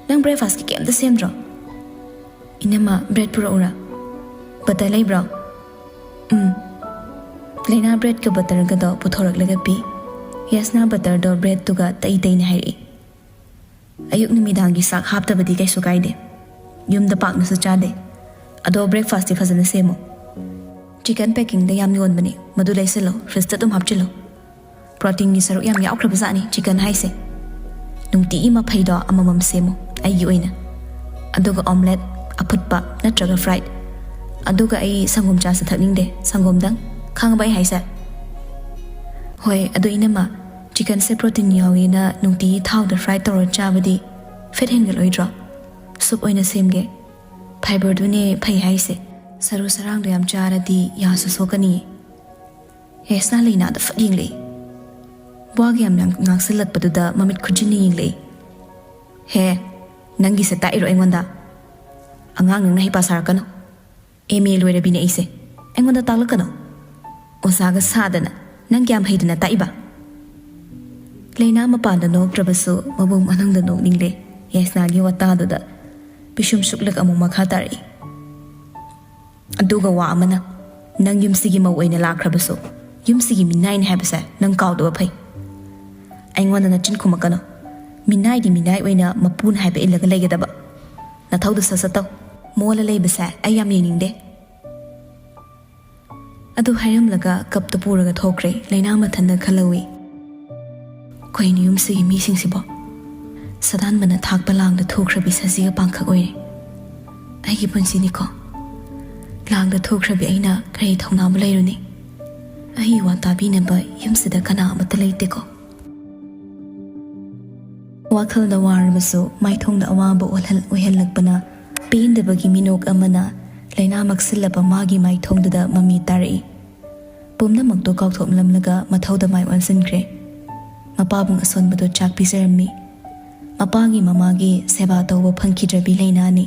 ꯅꯪ ꯕ꯭ꯔꯦꯛꯐꯥꯁꯀꯤ ꯀꯩꯝꯇ ꯁꯦꯝꯗ꯭ꯔꯣ? ꯏꯅꯝꯃ, ꯕ꯭ꯔꯦꯗ ꯄꯨꯔꯛꯎꯔꯥ? ꯕꯇꯔ ꯂꯩꯕ꯭ꯔꯣ? ꯎꯝ꯫ ꯂꯩꯅꯥ ꯕ꯭ꯔꯦꯗꯀ ꯕꯇꯔꯒꯗꯣ ꯄꯨꯊꯣꯔꯛꯂꯒ ꯄꯤ꯫ ꯌꯥꯏꯁꯅꯥ ꯕꯇꯔꯗꯣ ꯕ꯭ꯔꯦꯗꯇꯨꯒ ꯇꯩ ꯇꯩꯅ ꯍꯥꯏꯔꯛꯏ꯫ ꯑꯌꯨꯛ ꯅꯨꯃꯤꯗꯥꯡꯒꯤ ꯆꯥꯛ ꯍꯥꯞꯇꯕꯗꯤ ꯀꯩꯁꯨ ꯀꯥꯏꯗꯦ꯫ ꯌꯨꯝꯗ ꯄꯥꯛꯅꯁꯨ ꯆꯥꯗꯦ꯫ ꯑꯗꯣ ꯕ꯭ꯔꯦꯛꯐꯥꯁꯇꯤ ꯐꯖꯅ ꯁꯦꯝꯃꯣ꯫ ꯆꯤꯀꯟ ꯄꯦꯀꯤꯡꯗ ꯌꯥꯝ ꯌꯣꯟꯕꯅꯦ, ꯃꯗꯨ ꯂꯩꯁꯤꯜꯂꯣ, ꯐ꯭ꯔꯤꯖꯇ ꯑꯗꯨꯝ ꯍꯥꯞꯆꯤꯜꯂꯣ꯫ ꯄ꯭ꯔꯣꯇꯤꯟꯒꯤ ꯁꯔꯨꯛ ꯌꯥꯝ ꯌꯥꯎꯈ꯭ꯔꯕ ꯖꯥꯠꯅꯤ ꯆꯤꯀꯟ ꯍꯥꯏꯁꯦ꯫ ꯅꯨꯡꯇꯤꯒꯤ ꯃꯐꯩꯗꯣ ꯑꯃꯃꯝ ꯁꯦꯝꯃꯨ, ꯑꯩꯒꯤ ꯑꯣꯏꯅ꯫ ꯑꯗꯨꯒ ꯑꯣꯝꯂꯦꯠ ꯑꯐꯨꯠꯄ ꯅꯠꯇ꯭ꯔꯒ ꯐ꯭ꯔꯥꯏꯠ꯫ ꯑꯗꯨꯒ ꯑꯩ ꯁꯪꯒꯣꯝ ꯆꯥꯁꯨ ꯊꯛꯅꯤꯡꯗꯦ, ꯁꯪꯒꯣꯝꯗꯪ꯫ ꯈꯪꯉꯕ ꯑꯩ ꯍꯥꯏꯁꯦ? ꯍꯣꯏ, ꯑꯗꯨ ꯏꯅꯝꯃ, ꯆꯤꯀꯟꯁꯦ ꯄ꯭ꯔꯣꯇꯤꯟ ꯌꯥꯎꯋꯦꯅ ꯅꯨꯡꯇꯤꯒꯤ ꯊꯥꯎꯗ ꯐ꯭ꯔꯥꯏ ꯇꯧꯔ ꯆꯥꯕꯗꯤ ꯐꯦꯠ ꯍꯦꯟꯒꯠꯂꯣꯏꯗ꯭ꯔꯣ? ꯁꯨꯞ ꯑꯣꯏꯅ ꯁꯦꯝꯒꯦ꯫ ꯐꯥꯏꯕꯔꯗꯨꯅꯦ ꯐꯩ ꯍꯥꯏꯁꯦ꯫ ꯁꯔꯨ ꯁꯔꯥꯡꯗꯣ ꯌꯥꯝ ꯆꯥꯔꯗꯤ ꯌꯥꯁꯨ ꯁꯣꯛꯀꯅꯤꯌꯦ꯫ ꯌꯥꯏꯁꯅꯥ ꯂꯩꯅꯥꯗ ꯐꯠ ꯌꯦꯡꯂꯛꯏ꯫ ꯋꯥꯒ ꯌꯥꯝ ꯉꯥꯡ-, ꯉꯥꯡꯁꯤꯜꯂꯛꯄꯗꯨꯗ ꯃꯃꯤꯠ ꯈꯨꯖꯤꯟꯅ ꯌꯦꯡꯂꯛꯏ꯫ ꯍꯦ, ꯅꯪꯒꯤꯁꯦ ꯇꯥꯛꯏꯔꯣ ꯑꯩꯉꯣꯟꯗ? ꯑꯉꯥꯡ ꯅꯪꯅ ꯍꯩꯄꯥ ꯁꯥꯔꯛꯀꯅꯨ꯫ ꯑꯦꯝ ꯑꯦ ꯂꯣꯏꯔꯕꯤꯅꯦ ꯑꯩꯁꯦ꯫ ꯑꯩꯉꯣꯟꯗ ꯇꯥꯛꯂꯛꯀꯅꯨ꯫ ꯑꯣꯖꯥꯒ ꯁꯥꯗꯅ꯫ ꯅꯪ ꯀꯌꯥꯝ ꯍꯩꯗꯅ ꯇꯥꯛꯏꯕ? ꯂꯩꯅꯥ ꯃꯄꯥꯟꯗ ꯅꯣꯛꯇ꯭ꯔꯕꯁꯨ ꯃꯕꯨꯡ ꯃꯅꯨꯡꯗ ꯅꯣꯛꯅꯤꯡꯂꯦ꯫ ꯌꯥꯏꯁꯅꯥꯒꯤ ꯋꯥꯇꯥꯗꯨꯗ ꯄꯤꯁꯨꯝ ꯁꯨꯛꯂꯛ ꯑꯃꯨꯛ ꯃꯈꯥ ꯇꯥꯔꯛꯏ꯫ ꯑꯗꯨꯒ ꯋꯥ ꯑꯃꯅ, ꯅꯪ ꯌꯨꯝꯁꯤꯒꯤ ꯃꯧ ꯑꯣꯏꯅ ꯂꯥꯛꯈ꯭ꯔꯕꯁꯨ, ꯌꯨꯝꯁꯤꯒꯤ ꯃꯤꯅꯥꯏꯅꯤ ꯍꯥꯏꯕꯁꯦ ꯅꯪ ꯀꯥꯎꯗꯕ ꯐꯩ꯫ ꯑꯩꯉꯣꯟꯗ ꯅꯆꯤꯟ ꯈꯨꯝꯃꯛꯀꯅꯨ꯫ ꯃꯤꯅꯥꯏꯗꯤ ꯃꯤꯅꯥꯏ ꯑꯣꯏꯅ ꯃꯄꯨꯅ ꯍꯥꯏꯕ ꯏꯜꯂꯒ ꯂꯩꯒꯗꯕ꯫ ꯅꯊꯧꯗꯨ ꯁꯠ ꯁꯠ ꯇꯧ꯫ ꯃꯣꯜꯂ ꯂꯩꯕꯁꯦ ꯑꯩ ꯌꯥꯝ ꯌꯦꯡꯅꯤꯡꯗꯦ꯫ ꯑꯗꯨ ꯍꯥꯏꯔꯝꯂꯒ ꯀꯞꯇꯨ ꯄꯨꯔꯒ ꯊꯣꯛꯈ꯭ꯔꯦ ꯂꯩꯅꯥ ꯃꯊꯟꯗ ꯈꯜꯍꯧꯏ꯫ ꯀꯩꯅꯣ ꯌꯨꯝꯁꯤꯒꯤ ꯃꯤꯁꯤꯡꯁꯤꯕꯣ? ꯁꯗꯥꯟꯕꯅ ꯊꯥꯛꯄ ꯂꯥꯡꯗ ꯊꯣꯛꯈ꯭ꯔꯕꯤ ꯁꯖꯤꯒ ꯄꯥꯡꯈꯛ ꯑꯣꯏꯔꯦ꯫ ꯑꯩꯒꯤ ꯄꯨꯟꯁꯤꯅꯤꯀꯣ꯫ ꯂꯥꯡꯗ ꯊꯣꯛꯈ꯭ꯔꯕꯤ ꯑꯩꯅ ꯀꯔꯤ ꯊꯧꯅꯥꯕꯨ ꯂꯩꯔꯨꯅꯤ? ꯑꯩꯒꯤ ꯋꯥ ꯇꯥꯕꯤꯅꯕ ꯌꯨꯝꯁꯤꯗ ꯀꯅꯥ ꯑꯃꯠꯇ ꯂꯩꯇꯦꯀꯣ꯫ ꯋꯥꯈꯜꯗ ꯋꯥꯔꯕꯁꯨ ꯃꯥꯏꯊꯣꯡꯗ ꯑꯋꯥꯕ ꯑꯣꯏꯍꯜ-, ꯑꯣꯏꯍꯜꯂꯛꯄꯅ ꯄꯦꯟꯗꯕꯒꯤ ꯃꯤꯅꯣꯛ ꯑꯃꯅ ꯂꯩꯅꯥ ꯃꯛꯁꯤꯜꯂꯕ ꯃꯥꯒꯤ ꯃꯥꯏꯊꯣꯡꯗꯨꯗ ꯃꯃꯤ ꯇꯥꯔꯛꯏ꯫ ꯄꯨꯝꯅꯃꯛꯇꯨ ꯀꯥꯎꯊꯣꯛꯂꯝꯂꯒ ꯃꯊꯧꯗ ꯃꯥꯏ ꯑꯣꯟꯁꯤꯟꯈ꯭ꯔꯦ꯫ ꯃꯄꯥꯕꯨꯡ ꯑꯁꯣꯟꯕꯗꯨ ꯆꯥꯛ ꯄꯤꯖꯔꯝꯃꯤ꯫ ꯃꯄꯥꯒꯤ ꯃꯃꯥꯒꯤ ꯁꯦꯕꯥ ꯇꯧꯕ ꯐꯪꯈꯤꯗ꯭ꯔꯕꯤ ꯂꯩꯅꯥꯅꯤ꯫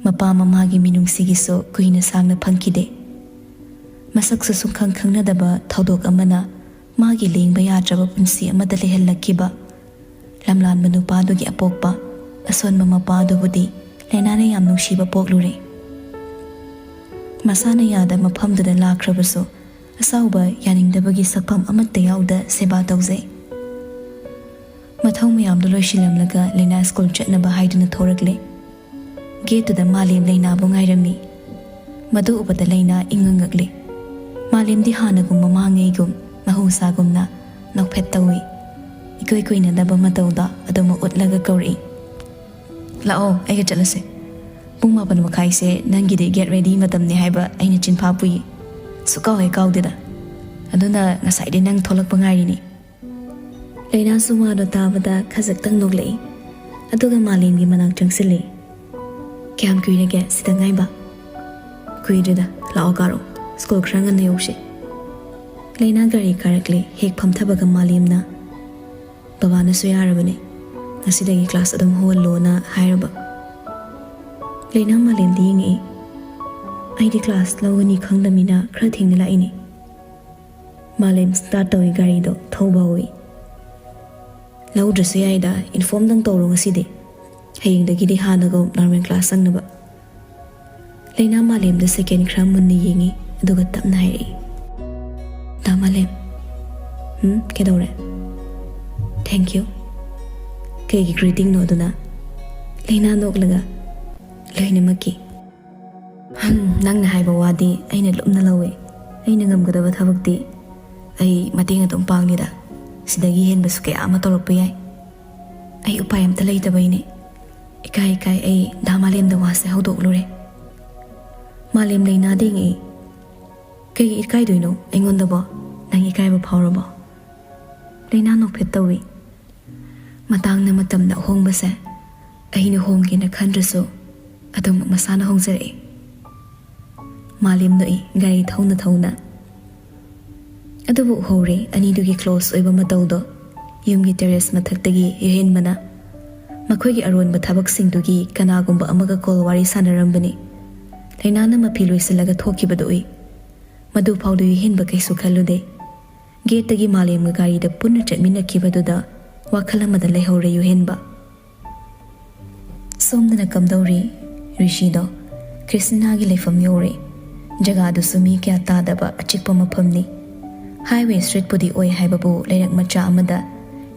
ꯃꯄꯥ ꯃꯃꯥꯒꯤ ꯃꯤꯅꯨꯡꯁꯤꯒꯤꯁꯨ ꯀꯨꯏꯅ ꯁꯥꯡꯅ ꯐꯪꯈꯤꯗꯦ꯫ ꯃꯁꯛꯁꯨ ꯁꯨꯡꯈꯪ ꯈꯪꯅꯗꯕ ꯊꯧꯗꯣꯛ ꯑꯃꯅ ꯃꯥꯒꯤ ꯂꯦꯡꯕ ꯌꯥꯗ꯭ꯔꯕ ꯄꯨꯟꯁꯤ ꯑꯃꯗ ꯂꯩꯍꯜꯂꯛꯈꯤꯕ ꯂꯝꯂꯥꯟꯕ ꯅꯨꯄꯥꯗꯨꯒꯤ ꯑꯄꯣꯛꯄ ꯑꯁꯣꯟꯕ ꯃꯄꯥꯗꯨꯕꯨꯗꯤ ꯂꯩꯅꯥꯅ ꯌꯥꯝ ꯅꯨꯡꯁꯤꯕ ꯄꯣꯛꯂꯨꯔꯦ꯫ ꯃꯁꯥꯅ ꯌꯥꯗ ꯃꯐꯝꯗꯨꯗ ꯂꯥꯛꯈ꯭ꯔꯕꯁꯨ ꯑꯁꯥꯎꯕ ꯌꯥꯅꯤꯡꯗꯕꯒꯤ ꯁꯛꯐꯝ ꯑꯃꯠꯇ ꯌꯥꯎꯗ ꯁꯦꯕꯥ ꯇꯧꯖꯩ꯫ ꯃꯊꯧ ꯃꯌꯥꯝꯗꯨ ꯂꯣꯏꯁꯤꯜꯂꯝꯂꯒ ꯂꯩꯅꯥ ꯁ꯭ꯀꯨꯜ ꯆꯠꯅꯕ ꯍꯥꯏꯗꯨꯅ ꯊꯣꯔꯛꯂꯦ꯫ ꯒꯦꯠꯇꯨꯗ ꯃꯥꯂꯦꯝ ꯂꯩꯅꯥꯕꯨ ꯉꯥꯏꯔꯝꯃꯤ꯫ ꯃꯗꯨ ꯎꯕꯗ ꯂꯩꯅꯥ ꯏꯪꯉꯪꯉꯛꯂꯦ꯫ ꯃꯥꯂꯦꯝꯗꯤ ꯍꯥꯟꯅꯒꯨꯝ ꯃꯃꯥꯡꯉꯩꯒꯨꯝ ꯃꯍꯧꯁꯥꯒꯨꯝꯅ ꯅꯣꯛꯐꯦꯠ ꯇꯧꯏ꯫ ꯏꯀꯨꯏ ꯀꯨꯏꯅꯗꯕ ꯃꯇꯧꯗ ꯑꯗꯨꯃꯛ ꯎꯠꯂꯒ ꯀꯧꯔꯛꯏ꯫ "ꯂꯥꯛꯑꯣ, ꯑꯩꯒ ꯆꯠꯂꯁꯦ꯫ ꯄꯨꯡ ꯃꯥꯄꯟ ꯃꯈꯥꯏꯁꯦ ꯅꯪꯒꯤꯗꯤ ꯒꯦꯠ ꯔꯦꯗꯤ ꯃꯇꯝꯅꯤ ꯍꯥꯏꯕ ꯑꯩꯅ ꯆꯤꯟꯐꯥ ꯄꯨꯏ꯫ ꯁꯨꯛꯀꯥꯎ ꯍꯦꯛ ꯀꯥꯎꯗꯦꯗ꯫ ꯑꯗꯨꯅ ꯉꯁꯥꯏꯗꯤ ꯅꯪ ꯊꯣꯛꯂꯛꯄ ꯉꯥꯏꯔꯤꯅꯤ꯫" ꯂꯩꯅꯥꯁꯨ ꯋꯥꯗꯣ ꯇꯥꯕꯗ ꯈꯖꯤꯛꯇꯪ ꯅꯣꯛꯂꯛꯏ꯫ ꯑꯗꯨꯒ ꯃꯥꯂꯦꯝꯒꯤ ꯃꯅꯥꯛ ꯆꯪꯁꯤꯜꯂꯤ꯫ "ꯀꯌꯥꯝ ꯀꯨꯏꯔꯒꯦ ꯁꯤꯗ ꯉꯥꯏꯕ?" "ꯀꯨꯏꯗ꯭ꯔꯤꯗ, ꯂꯥꯛꯑꯣ ꯀꯥꯔꯛꯑꯣ, ꯁ꯭ꯀꯨꯜ ꯈꯔ ꯉꯟꯅ ꯌꯧꯁꯤ꯫" ꯂꯩꯅꯥ ꯒꯥꯔꯤ ꯀꯥꯔꯛꯂꯦ꯫ ꯍꯦꯛ ꯐꯝꯊꯕꯒ ꯃꯥꯂꯦꯝꯅ, "ꯕꯕꯥꯅꯁꯨ ꯌꯥꯔꯕꯅꯦ, ꯉꯁꯤꯗꯒꯤ ꯀ꯭ꯂꯥꯁ ꯑꯗꯨꯝ ꯍꯧꯍꯜꯂꯣꯅ ꯍꯥꯏꯔꯕ꯫" ꯂꯩꯅꯥ ꯃꯥꯂꯦꯝꯗ ꯌꯦꯡꯉꯛꯏ꯫ "ꯑꯩꯗꯤ ꯀ꯭ꯂꯥꯁ ꯂꯧꯒꯅꯤ ꯈꯪꯗꯃꯤꯅ ꯈꯔ ꯊꯦꯡꯅ ꯂꯥꯛꯏꯅꯦ꯫" ꯃꯥꯂꯦꯝ ꯁ꯭ꯇꯥꯔꯠ ꯇꯧꯏ, ꯒꯥꯔꯤꯗꯣ ꯊꯧꯕ ꯍꯧꯏ꯫ "ꯂꯧꯗ꯭ꯔꯁꯨ ꯌꯥꯏꯗ, ꯏꯟꯐꯣꯔꯝꯗꯪ ꯇꯧꯔꯣ ꯉꯁꯤꯗꯤ꯫ ꯍꯌꯦꯡꯗꯒꯤꯗꯤ ꯍꯥꯟꯅꯒꯨꯝ ꯅꯣꯔꯃꯦꯜ ꯀ꯭ꯂꯥꯁ ꯆꯪꯅꯕ꯫" ꯂꯩꯅꯥ ꯃꯥꯂꯦꯝꯗ ꯁꯦꯀꯦꯟ ꯈꯔ ꯃꯨꯟꯅ ꯌꯦꯡꯉꯤ, ꯑꯗꯨꯒ ꯇꯞꯅ ꯍꯥꯏꯔꯛꯏ, "ꯗꯥ ꯃꯥꯂꯦꯝ꯫" "ꯎꯝ, ꯀꯩꯗꯧꯔꯦ?" "Thank you." "ꯀꯩꯒꯤ ꯒ꯭ꯔꯤꯇꯤꯡꯅꯣ ꯑꯗꯨꯅ?" ꯂꯩꯅꯥ ꯅꯣꯛꯂꯒ, "ꯂꯣꯏꯅꯃꯛꯀꯤ꯫" "ꯍꯝ, ꯅꯪꯅ ꯍꯥꯏꯕ ꯋꯥꯗꯤ ꯑꯩꯅ ꯂꯨꯝꯅ ꯂꯧꯏ꯫ ꯑꯩꯅ ꯉꯝꯒꯗꯕ ꯊꯕꯛꯇꯤ ꯑꯩ ꯃꯇꯦꯡ ꯑꯗꯨꯝ ꯄꯥꯡꯂꯤꯗ꯫ ꯁꯤꯗꯒꯤ ꯍꯦꯟꯕꯁꯨ ꯀꯌꯥ ꯑꯃ ꯇꯧꯔꯛꯄ ꯌꯥꯏ꯫ ꯑꯩ ꯎꯄꯥꯏ ꯑꯝꯇ ꯂꯩꯇꯕꯩꯅꯦ꯫ ꯏꯀꯥꯏ ꯏꯀꯥꯏ ꯑꯩ ꯗꯥ ꯃꯥꯂꯦꯝꯗ ꯋꯥꯁꯦ ꯍꯧꯗꯣꯛꯂꯨꯔꯦ꯫" ꯃꯥꯂꯦꯝ ꯂꯩꯅꯥꯗ ꯌꯦꯡꯉꯛꯏ꯫ "ꯀꯩꯒꯤ ꯏꯀꯥꯏꯗꯣꯏꯅꯣ ꯑꯩꯉꯣꯟꯗꯕꯣ? ꯅꯪ ꯏꯀꯥꯏꯕ ꯐꯥꯎꯔꯕꯣ?" ꯂꯩꯅꯥ ꯅꯣꯛꯐꯦꯠ ꯇꯧꯏ꯫ "ꯃꯇꯥꯡꯅ ꯃꯇꯝꯅ ꯑꯍꯣꯡꯕꯁꯦ ꯑꯩꯅ ꯍꯣꯡꯒꯦꯅ ꯈꯟꯗ꯭ꯔꯁꯨ ꯑꯗꯨꯝ ꯃꯁꯥꯅ ꯍꯣꯡꯖꯔꯛꯏ꯫" ꯃꯥꯂꯦꯝ ꯅꯣꯛꯏ, ꯒꯥꯔꯤ ꯊꯧꯅ ꯊꯧꯅ꯫ ꯑꯗꯨꯕꯨ ꯎꯍꯧꯔꯦ ꯑꯅꯤꯗꯨꯒꯤ ꯀ꯭ꯂꯣꯁ ꯑꯣꯏꯕ ꯃꯇꯧꯗꯣ꯫ ꯌꯨꯝꯒꯤ ꯇꯦꯔꯦꯁ ꯃꯊꯛꯇꯒꯤ ꯌꯨꯍꯦꯟꯕꯅ ꯃꯈꯣꯏꯒꯤ ꯑꯔꯣꯟꯕ ꯊꯕꯛꯁꯤꯡꯗꯨꯒꯤ ꯀꯅꯥꯒꯨꯝꯕ ꯑꯃꯒ ꯀꯣꯜ ꯋꯥꯔꯤ ꯁꯥꯟꯅꯔꯝꯕꯅꯤ꯫ ꯂꯩꯅꯥꯅ ꯃꯐꯤ ꯂꯣꯏꯁꯤꯜꯂꯒ ꯊꯣꯛꯈꯤꯕꯗꯨ ꯎꯏ꯫ ꯃꯗꯨ ꯐꯥꯎꯗꯨ ꯌꯨꯍꯦꯟꯕ ꯀꯩꯁꯨ ꯈꯜꯂꯨꯗꯦ꯫ ꯒꯦꯠꯇꯒꯤ ꯃꯥꯂꯦꯝꯒ ꯒꯥꯔꯤꯗ ꯄꯨꯟꯅ ꯆꯠꯃꯤꯟꯅꯈꯤꯕꯗꯨꯗ ꯋꯥꯈꯜ ꯑꯃꯗ ꯂꯩꯍꯧꯔꯦ ꯌꯨꯍꯦꯟꯕ꯫ ꯁꯣꯝꯗꯅ ꯀꯝꯗꯧꯔꯤ? ꯔꯤꯁꯤꯗꯣ ꯀ꯭ꯔꯤꯁꯇꯤꯅꯥꯒꯤ ꯂꯩꯐꯝ ꯌꯧꯔꯦ꯫ ꯖꯒꯥꯗꯨꯁꯨ ꯃꯤ ꯀꯌꯥ ꯇꯥꯗꯕ ꯑꯆꯤꯛꯄ ꯃꯐꯝꯅꯤ꯫ ꯍꯥꯏꯋꯦ ꯁ꯭ꯇ꯭ꯔꯤꯠꯄꯨꯗꯤ ꯑꯣꯏ ꯍꯥꯏꯕꯕꯨ ꯂꯩꯔꯛ ꯃꯆꯥ ꯑꯃꯗ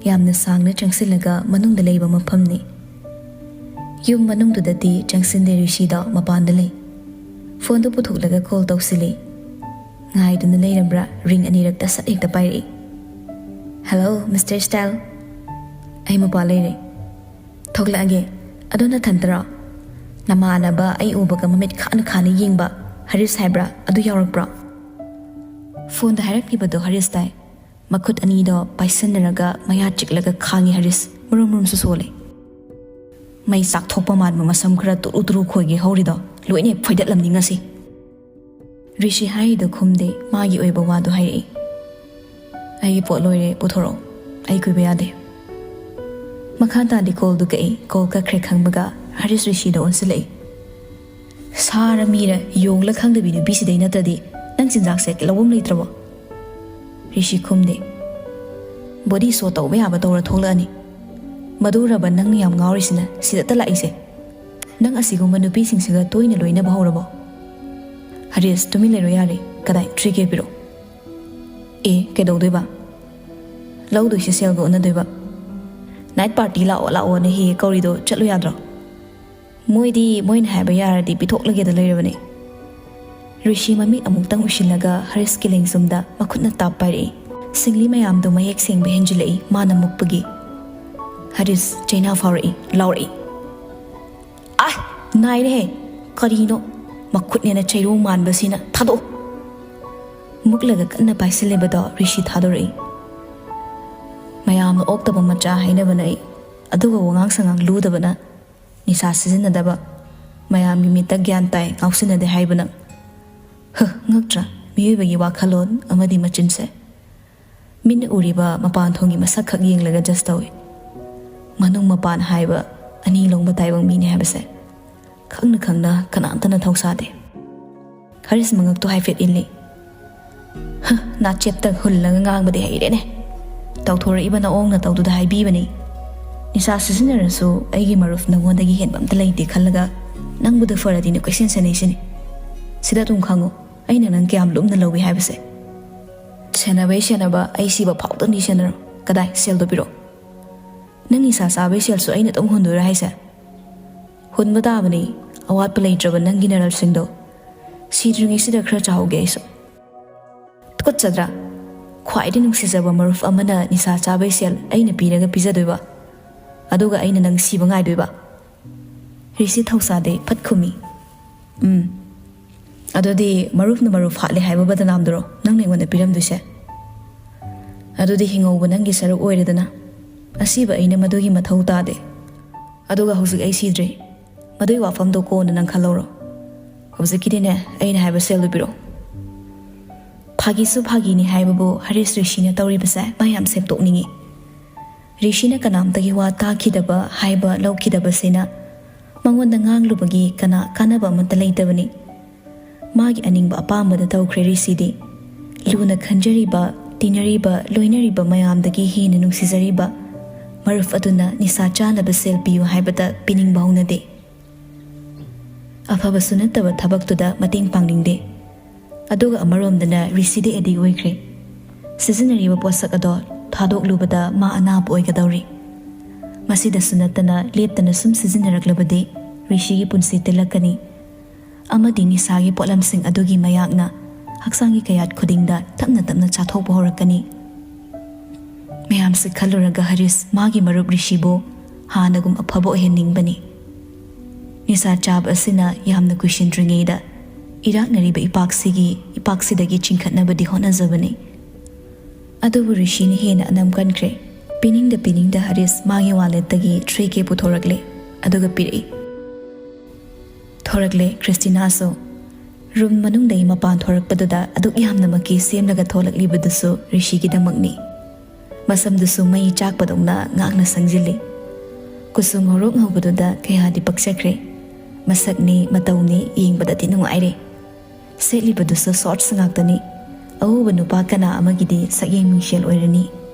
ꯌꯥꯝꯅ ꯁꯥꯡꯅ ꯆꯪꯁꯤꯜꯂꯒ ꯃꯅꯨꯡꯗ ꯂꯩꯕ ꯃꯐꯝꯅꯤ꯫ ꯌꯨꯝ ꯃꯅꯨꯡꯗꯨꯗꯗꯤ ꯆꯪꯁꯤꯟꯗꯦ, ꯔꯤꯁꯤꯗꯣ ꯃꯄꯥꯟꯗ ꯂꯩ꯫ ꯐꯣꯟꯗꯨ ꯄꯨꯊꯣꯛꯂꯒ ꯀꯣꯜ ꯇꯧꯁꯤꯜꯂꯤ꯫ ꯉꯥꯏꯗꯨꯅ ꯂꯩꯔꯝꯕ꯭ꯔꯥ, ꯔꯤꯡ ꯑꯅꯤꯔꯛꯇ ꯁꯠ ꯍꯦꯛꯇ ꯄꯥꯏꯔꯛꯏ꯫ "Hello, mister style. ꯑꯩ ꯃꯄꯥꯟ ꯂꯩꯔꯦ꯫ ꯊꯣꯛꯂꯛꯑꯒꯦ꯫ ꯑꯗꯣ ꯅꯊꯟꯇꯔꯣ? ꯅꯃꯥꯟꯅꯕ ꯑꯩ ꯎꯕꯒ ꯃꯃꯤꯠ ꯈꯥꯅ ꯈꯥꯅ ꯌꯦꯡꯕ ꯍꯔꯤꯁ ꯍꯥꯏꯕ꯭ꯔꯥ, ꯑꯗꯨ ꯌꯥꯎꯔꯛꯄ꯭ꯔꯣ?" ꯐꯣꯟꯗ ꯍꯥꯏꯔꯛꯂꯤꯕꯗꯣ ꯍꯔꯤꯁ ꯇꯥꯏ꯫ ꯃꯈꯨꯠ ꯑꯅꯤꯗꯣ ꯄꯥꯏꯁꯟꯅꯔꯒ ꯃꯌꯥ ꯆꯤꯛꯂꯒ ꯈꯥꯡꯉꯤ ꯍꯔꯤꯁ, ꯃꯔꯨꯝ ꯃꯔꯨꯝꯁꯨ ꯁꯣꯜꯂꯤ꯫ ꯃꯩ ꯆꯥꯛꯊꯣꯛꯄ ꯃꯥꯟꯕ ꯃꯁꯝ ꯈꯔ ꯇꯨꯔꯨ ꯇꯨꯔꯨ ꯈꯣꯏꯒꯦ ꯍꯧꯔꯤꯗꯣ ꯂꯣꯏꯅ ꯐꯣꯏꯗꯠꯂꯝꯅꯤ ꯉꯁꯤ꯫ ꯔꯤꯁꯤ ꯍꯥꯏꯔꯤꯗꯣ ꯈꯨꯝꯗꯦ, ꯃꯥꯒꯤ ꯑꯣꯏꯕ ꯋꯥꯗꯣ ꯍꯥꯏꯔꯛꯏ꯫ "ꯑꯩꯒꯤ ꯄꯣꯠ ꯂꯣꯏꯔꯦ, ꯄꯨꯊꯣꯔꯛꯑꯣ꯫ ꯑꯩ ꯀꯨꯏꯕ ꯌꯥꯗꯦ꯫" ꯃꯈꯥ ꯇꯥꯗꯤ ꯀꯣꯜꯗꯨ ꯀꯛꯏ꯫ ꯀꯣꯜ ꯀꯛꯈ꯭ꯔꯦ ꯈꯪꯕꯒ ꯍꯔꯤꯁ ꯔꯤꯁꯤꯗ ꯑꯣꯟꯁꯤꯜꯂꯛꯏ꯫ "ꯁꯥꯔ ꯃꯤꯔ ꯌꯣꯡꯂ ꯈꯪꯗꯕꯤ ꯅꯨꯄꯤꯁꯤꯗꯩ ꯅꯠꯇ꯭ꯔꯗꯤ ꯅꯪ ꯆꯤꯟꯖꯥꯛꯁꯦ ꯂꯧꯐꯝ ꯂꯩꯇ꯭ꯔꯕꯣ?" ꯔꯤꯁꯤ ꯈꯨꯝꯗꯦ꯫ "ꯕꯣꯗꯤ ꯁꯣ ꯇꯧꯕ ꯌꯥꯕ ꯇꯧꯔ ꯊꯣꯛꯂꯛꯑꯅꯤ꯫ ꯃꯗꯨꯔꯕ ꯅꯪꯅ ꯌꯥꯝ ꯉꯥꯎꯔꯤꯁꯤꯅ ꯁꯤꯗꯇ ꯂꯥꯛꯏꯁꯦ? ꯅꯪ ꯑꯁꯤꯒꯨꯝꯕ ꯅꯨꯄꯤꯁꯤꯡꯁꯤꯒ ꯇꯣꯏꯅ ꯂꯣꯏꯅꯕ ꯍꯧꯔꯕꯣ?" "ꯍꯔꯤꯁ, ꯇꯨꯃꯤꯟ ꯂꯩꯔꯣ ꯌꯥꯔꯦ꯫ ꯀꯗꯥꯏ? ꯊ꯭ꯔꯤ ꯀꯦ ꯄꯤꯔꯛꯑꯣ꯫" "ꯑꯦ, ꯀꯩꯗꯧꯗꯣꯏꯕ? ꯂꯧꯗꯣꯏꯁꯦ ꯁꯦꯜꯒ ꯎꯅꯗꯣꯏꯕ꯫ ꯅꯥꯏꯠ ꯄꯥꯔꯇꯤ ꯂꯥꯛꯑꯣ ꯂꯥꯛꯑꯣꯅ ꯍꯦꯛ ꯍꯦꯛ ꯀꯧꯔꯤꯗꯣ ꯆꯠꯂꯨ ꯌꯥꯗ꯭ꯔꯣ? ꯃꯣꯏꯗꯤ ꯃꯣꯏꯅ ꯍꯥꯏꯕ ꯌꯥꯔꯗꯤ ꯄꯤꯊꯣꯛꯂꯒꯦꯗ ꯂꯩꯔꯕꯅꯦ꯫" ꯔꯤꯁꯤ ꯃꯃꯤꯠ ꯑꯃꯨꯛꯇꯪ ꯎꯏꯁꯤꯜꯂꯒ ꯍꯔꯤꯁꯀꯤ ꯂꯦꯡꯖꯨꯝꯗ ꯃꯈꯨꯠꯅ ꯇꯥꯞ ꯄꯥꯏꯔꯛꯏ꯫ ꯁꯤꯡꯂꯤ ꯃꯌꯥꯝꯗꯣ ꯃꯌꯦꯛ ꯁꯦꯡꯕ ꯍꯦꯟꯖꯤꯜꯂꯛꯏ ꯃꯥꯅ ꯃꯨꯛꯄꯒꯤ꯫ ꯍꯔꯤꯁ ꯆꯩꯅꯥ ꯐꯥꯎꯔꯛꯏ, ꯂꯥꯎꯔꯛꯏ꯫ "ꯑꯥ! ꯅꯥꯏꯔꯦꯍꯦ! ꯀꯔꯤꯅꯣ? ꯃꯈꯨꯠꯅꯦꯅ ꯆꯩꯔꯣꯡ ꯃꯥꯟꯕꯁꯤꯅ! ꯊꯥꯗꯣꯛꯑꯣ!" ꯃꯨꯛꯂꯒ ꯀꯟꯅ ꯄꯥꯏꯁꯤꯜꯂꯤꯕꯗꯣ ꯔꯤꯁꯤ ꯊꯥꯗꯣꯔꯛꯏ꯫ ꯃꯌꯥꯝꯅ ꯑꯣꯛꯇꯕ ꯃꯆꯥ ꯍꯥꯏꯅꯕꯅ ꯑꯩ, ꯑꯗꯨꯒ ꯋꯥꯉꯥꯡ ꯁꯉꯥꯡ ꯂꯨꯗꯕꯅ, ꯅꯤꯁꯥ ꯁꯤꯖꯤꯟꯅꯗꯕ, ꯃꯌꯥꯝꯒꯤ ꯃꯤꯠꯇ ꯒ꯭ꯌꯥꯟ ꯇꯥꯏ, ꯉꯥꯎꯁꯤꯟꯅꯗꯦ ꯍꯥꯏꯕꯅ꯫ ꯍ, ꯉꯛꯇ꯭ꯔꯥ? ꯃꯤꯑꯣꯏꯕꯒꯤ ꯋꯥꯈꯜꯂꯣꯟ ꯑꯃꯗꯤ ꯃꯆꯤꯟꯁꯦ꯫ ꯃꯤꯠꯅ ꯎꯔꯤꯕ ꯃꯄꯥꯟ ꯊꯣꯡꯒꯤ ꯃꯁꯛ ꯈꯛ ꯌꯦꯡꯂꯒ ꯖꯁ ꯇꯧꯏ꯫ ꯃꯅꯨꯡ ꯃꯄꯥꯟ ꯍꯥꯏꯕ ꯑꯅꯤ ꯂꯣꯡꯕ ꯇꯥꯏꯕꯪ ꯃꯤꯅꯤ ꯍꯥꯏꯕꯁꯦ ꯈꯪꯅ ꯈꯪꯅ ꯀꯅꯥꯝꯇꯅ ꯊꯧꯁꯥꯗꯦ꯫ ꯍꯔꯤꯁ ꯃꯉꯛꯇꯣ ꯍꯥꯏꯐꯦꯠ ꯏꯜꯂꯤ꯫ "ꯍ, ꯅꯥꯆꯦꯞꯇ ꯍꯨꯜꯂꯒ ꯉꯥꯡꯕꯗꯤ ꯍꯩꯔꯦꯅꯦ꯫ ꯇꯧꯊꯣꯔꯛꯏꯕ ꯅꯑꯣꯡ ꯅꯇꯧꯗꯨꯗ ꯍꯥꯏꯕꯤꯕꯅꯤ꯫ ꯅꯤꯁꯥ ꯁꯤꯖꯤꯟꯅꯔꯁꯨ ꯑꯩꯒꯤ ꯃꯔꯨꯞ ꯅꯉꯣꯟꯗꯒꯤ ꯍꯦꯟꯕ ꯑꯝꯇ ꯂꯩꯇꯦ ꯈꯜꯂꯒ ꯅꯪꯕꯨꯗ ꯐꯔꯗꯤꯅ ꯀꯣꯏꯁꯦꯟ ꯁꯦꯟꯅꯩꯁꯤꯅꯤ꯫ ꯁꯤꯗ ꯑꯗꯨꯝ ꯈꯪꯉꯨ, ꯑꯩꯅ ꯅꯪ ꯀꯌꯥꯝ ꯂꯨꯝꯅ ꯂꯧꯏ ꯍꯥꯏꯕꯁꯦ꯫ ꯁꯦꯟꯅꯕꯩ ꯁꯦꯟꯅꯕ, ꯑꯩ ꯁꯤꯕ ꯐꯥꯎꯗꯪꯗꯤ ꯁꯦꯟꯅꯔꯣ꯫ ꯀꯗꯥꯏ, ꯁꯦꯜꯗꯣ ꯄꯤꯔꯛꯑꯣ꯫ ꯅꯪ ꯅꯤꯁꯥ ꯆꯥꯕꯩ ꯁꯦꯜꯁꯨ ꯑꯩꯅ ꯑꯗꯨꯝ ꯍꯨꯟꯗꯣꯏꯔꯥ ꯍꯥꯏꯁꯦ?" "ꯍꯨꯟꯕ ꯇꯥꯕꯅꯤ, ꯑꯋꯥꯠꯄ ꯂꯩꯇ꯭ꯔꯕ ꯅꯪꯒꯤ ꯅꯔꯜꯁꯤꯡꯗꯣ꯫ ꯁꯤꯗ꯭ꯔꯤꯉꯩꯁꯤꯗ ꯈꯔ ꯆꯥꯍꯧꯒꯦ ꯑꯩꯁꯨ꯫ ꯇꯨꯀꯠꯆꯗ꯭ꯔꯥ? ꯈ꯭ꯋꯥꯏꯗꯒꯤ ꯅꯨꯡꯁꯤꯖꯕ ꯃꯔꯨꯞ ꯑꯃꯅ ꯅꯤꯁꯥ ꯆꯥꯕꯩ ꯁꯦꯜ ꯑꯩꯅ ꯄꯤꯔꯒ ꯄꯤꯖꯗꯣꯏꯕ, ꯑꯗꯨꯒ ꯑꯩꯅ ꯅꯪ ꯁꯤꯕ ꯉꯥꯏꯗꯣꯏꯕ?" ꯔꯤꯁꯤ ꯊꯧꯁꯥꯗꯦ, ꯐꯠ ꯈꯨꯝꯃꯤ꯫ "ꯎꯝ꯫ ꯑꯗꯨꯗꯤ ꯃꯔꯨꯞꯅ ꯃꯔꯨꯞ ꯍꯥꯠꯂꯦ ꯍꯥꯏꯕ ꯕꯗꯅꯥꯝꯗꯨꯔꯣ ꯅꯪꯅ ꯑꯩꯉꯣꯟꯗ ꯄꯤꯔꯝꯗꯣꯏꯁꯦ? ꯑꯗꯨꯗꯤ ꯍꯤꯡꯍꯧꯕ ꯅꯪꯒꯤ ꯁꯔꯨꯛ ꯑꯣꯏꯔꯦꯗꯅ꯫ ꯑꯁꯤꯕ ꯑꯩꯅ ꯃꯗꯨꯒꯤ ꯃꯊꯧ ꯇꯥꯗꯦ꯫ ꯑꯗꯨꯒ ꯍꯧꯖꯤꯛ ꯑꯩ ꯁꯤꯗ꯭ꯔꯤ꯫ ꯃꯗꯨꯒꯤ ꯋꯥꯐꯝꯗꯣ ꯀꯣꯟꯅ ꯅꯪ ꯈꯜꯍꯧꯔꯣ꯫ ꯍꯧꯖꯤꯛꯀꯤꯗꯤꯅꯦ, ꯑꯩꯅ ꯍꯥꯏꯕ ꯁꯦꯜꯗꯨ ꯄꯤꯔꯛꯑꯣ꯫" ꯐꯥꯒꯤꯁꯨ ꯐꯥꯒꯤꯅꯤ ꯍꯥꯏꯕꯕꯨ ꯍꯔꯤꯁ ꯔꯤꯁꯤꯅ ꯇꯧꯔꯤꯕꯁꯦ ꯃꯥ ꯌꯥꯝ ꯁꯦꯝꯗꯣꯛꯅꯤꯡꯉꯤ꯫ ꯔꯤꯁꯤꯅ ꯀꯅꯥꯝꯇꯒꯤ ꯋꯥ ꯇꯥꯈꯤꯗꯕ, ꯍꯥꯏꯕ ꯂꯧꯈꯤꯗꯕꯁꯤꯅ ꯃꯉꯣꯟꯗ ꯉꯥꯡꯂꯨꯕꯒꯤ ꯀꯅꯥ ꯀꯥꯟꯅꯕ ꯑꯃꯠꯇ ꯂꯩꯇꯕꯅꯤ꯫ ꯃꯥꯒꯤ ꯑꯅꯤꯡꯕ ꯑꯄꯥꯝꯕꯗ ꯇꯧꯈ꯭ꯔꯦ ꯔꯤꯁꯤꯗꯤ꯫ ꯂꯨꯅ ꯈꯟꯖꯔꯤꯕ, ꯇꯤꯟꯅꯔꯤꯕ, ꯂꯣꯏꯅꯔꯤꯕ ꯃꯌꯥꯝꯗꯒꯤ ꯍꯦꯟꯅ ꯅꯨꯡꯁꯤꯖꯔꯤꯕ ꯃꯔꯨꯞ ꯑꯗꯨꯅ ꯅꯤꯁꯥ ꯆꯥꯅꯕ ꯁꯦꯜ ꯄꯤꯌꯨ ꯍꯥꯏꯕꯗ ꯄꯤꯅꯤꯡꯕ ꯍꯧꯅꯗꯦ꯫ ꯑꯐꯕꯁꯨ ꯅꯠꯇꯕ ꯊꯕꯛꯇꯨꯗ ꯃꯇꯦꯡ ꯄꯥꯡꯅꯤꯡꯗꯦ꯫ ꯑꯗꯨꯒ ꯑꯃꯔꯣꯝꯗꯅ ꯔꯤꯁꯤꯗꯤ ꯑꯦꯗꯤꯛ ꯑꯣꯏꯈ꯭ꯔꯦ꯫ ꯁꯤꯖꯤꯟꯅꯔꯤꯕ ꯄꯣꯠꯁꯛ ꯑꯗꯣ ꯊꯥꯗꯣꯛꯂꯨꯕꯗ ꯃꯥ ꯑꯅꯥꯕ ꯑꯣꯏꯒꯗꯧꯔꯤ꯫ ꯃꯁꯤꯗꯁꯨ ꯅꯠꯇꯅ ꯂꯦꯞꯇꯅ ꯁꯨꯝ ꯁꯤꯖꯤꯟꯅꯔꯛꯂꯕꯗꯤ ꯔꯤꯁꯤꯒꯤ ꯄꯨꯟꯁꯤ ꯇꯦꯜꯂꯛꯀꯅꯤ꯫ ꯑꯃꯗꯤ ꯅꯤꯁꯥꯒꯤ ꯄꯣꯠꯂꯝꯁꯤꯡ ꯑꯗꯨꯒꯤ ꯃꯌꯥꯛꯅ ꯍꯛꯆꯥꯡꯒꯤ ꯀꯌꯥꯠ ꯈꯨꯗꯤꯡꯗ ꯇꯞꯅ ꯇꯞꯅ ꯆꯥꯊꯣꯛꯄ ꯍꯧꯔꯛꯀꯅꯤ꯫ ꯃꯌꯥꯝꯁꯤ ꯈꯜꯂꯨꯔꯒ ꯍꯔꯤꯁ ꯃꯥꯒꯤ ꯃꯔꯨꯞ ꯔꯤꯁꯤꯕꯨ ꯍꯥꯟꯅꯒꯨꯝ ꯑꯐꯕ ꯑꯣꯏꯍꯟꯅꯤꯡꯕꯅꯤ꯫ ꯅꯤꯁꯥ ꯆꯥꯕ ꯑꯁꯤꯅ ꯌꯥꯝꯅ ꯀꯨꯏꯁꯤꯟꯗ꯭ꯔꯤꯉꯩꯗ ꯏꯔꯥꯛꯅꯔꯤꯕ ꯏꯄꯥꯛꯁꯤꯒꯤ, ꯏꯄꯥꯛꯁꯤꯗꯒꯤ ꯆꯤꯡꯈꯠꯅꯕꯗꯤ ꯍꯣꯠꯅꯖꯕꯅꯤ꯫ ꯑꯗꯨꯕꯨ ꯔꯤꯁꯤꯅ ꯍꯦꯟꯅ ꯑꯅꯝ ꯀꯟꯈ꯭ꯔꯦ꯫ ꯄꯤꯅꯤꯡꯗ ꯄꯤꯅꯤꯡꯗ ꯍꯔꯤꯁ ꯃꯥꯒꯤ ꯋꯥꯂꯦꯠꯇꯒꯤ ꯊ꯭ꯔꯤ ꯀꯦ ꯄꯨꯊꯣꯔꯛꯂꯦ, ꯑꯗꯨꯒ ꯄꯤꯔꯛꯏ꯫ ꯊꯣꯔꯛꯂꯦ ꯈ꯭ꯔꯤꯁꯇꯤꯅꯥꯁꯨ꯫ ꯔꯨꯝ ꯃꯅꯨꯡꯗꯒꯤ ꯃꯄꯥꯟ ꯊꯣꯔꯛꯄꯗꯨꯗ ꯑꯗꯨꯛ ꯌꯥꯝꯅꯃꯛꯀꯤ ꯁꯦꯝꯂꯒ ꯊꯣꯛꯂꯛꯂꯤꯕꯗꯨꯁꯨ ꯔꯤꯁꯤꯒꯤꯗꯃꯛꯅꯤ꯫ ꯃꯁꯝꯗꯨꯁꯨ ꯃꯩ ꯆꯥꯛꯄꯗꯧꯅ ꯉꯥꯡꯅ ꯁꯪꯖꯤꯜꯂꯤ꯫ ꯀꯨꯆꯨ ꯉꯧꯔꯣꯛ ꯉꯧꯕꯗꯨꯗ ꯀꯌꯥꯗꯤ ꯄꯛꯆꯈ꯭ꯔꯦ꯫ ꯃꯁꯛꯅꯤ ꯃꯇꯧꯅꯤ ꯌꯦꯡꯕꯗꯗꯤ ꯅꯨꯡꯉꯥꯏꯔꯦ꯫ ꯁꯦꯠꯂꯤꯕꯗꯨꯁꯨ ꯁꯣꯔꯠꯁ ꯉꯥꯛꯇꯅꯤ꯫ ꯑꯎꯕ ꯅꯨꯄꯥ ꯀꯅꯥ ꯑꯃꯒꯤꯗꯤ ꯁꯛꯌꯦꯡ ꯃꯤꯡꯁꯦꯜ ꯑꯣꯏꯔꯅꯤ꯫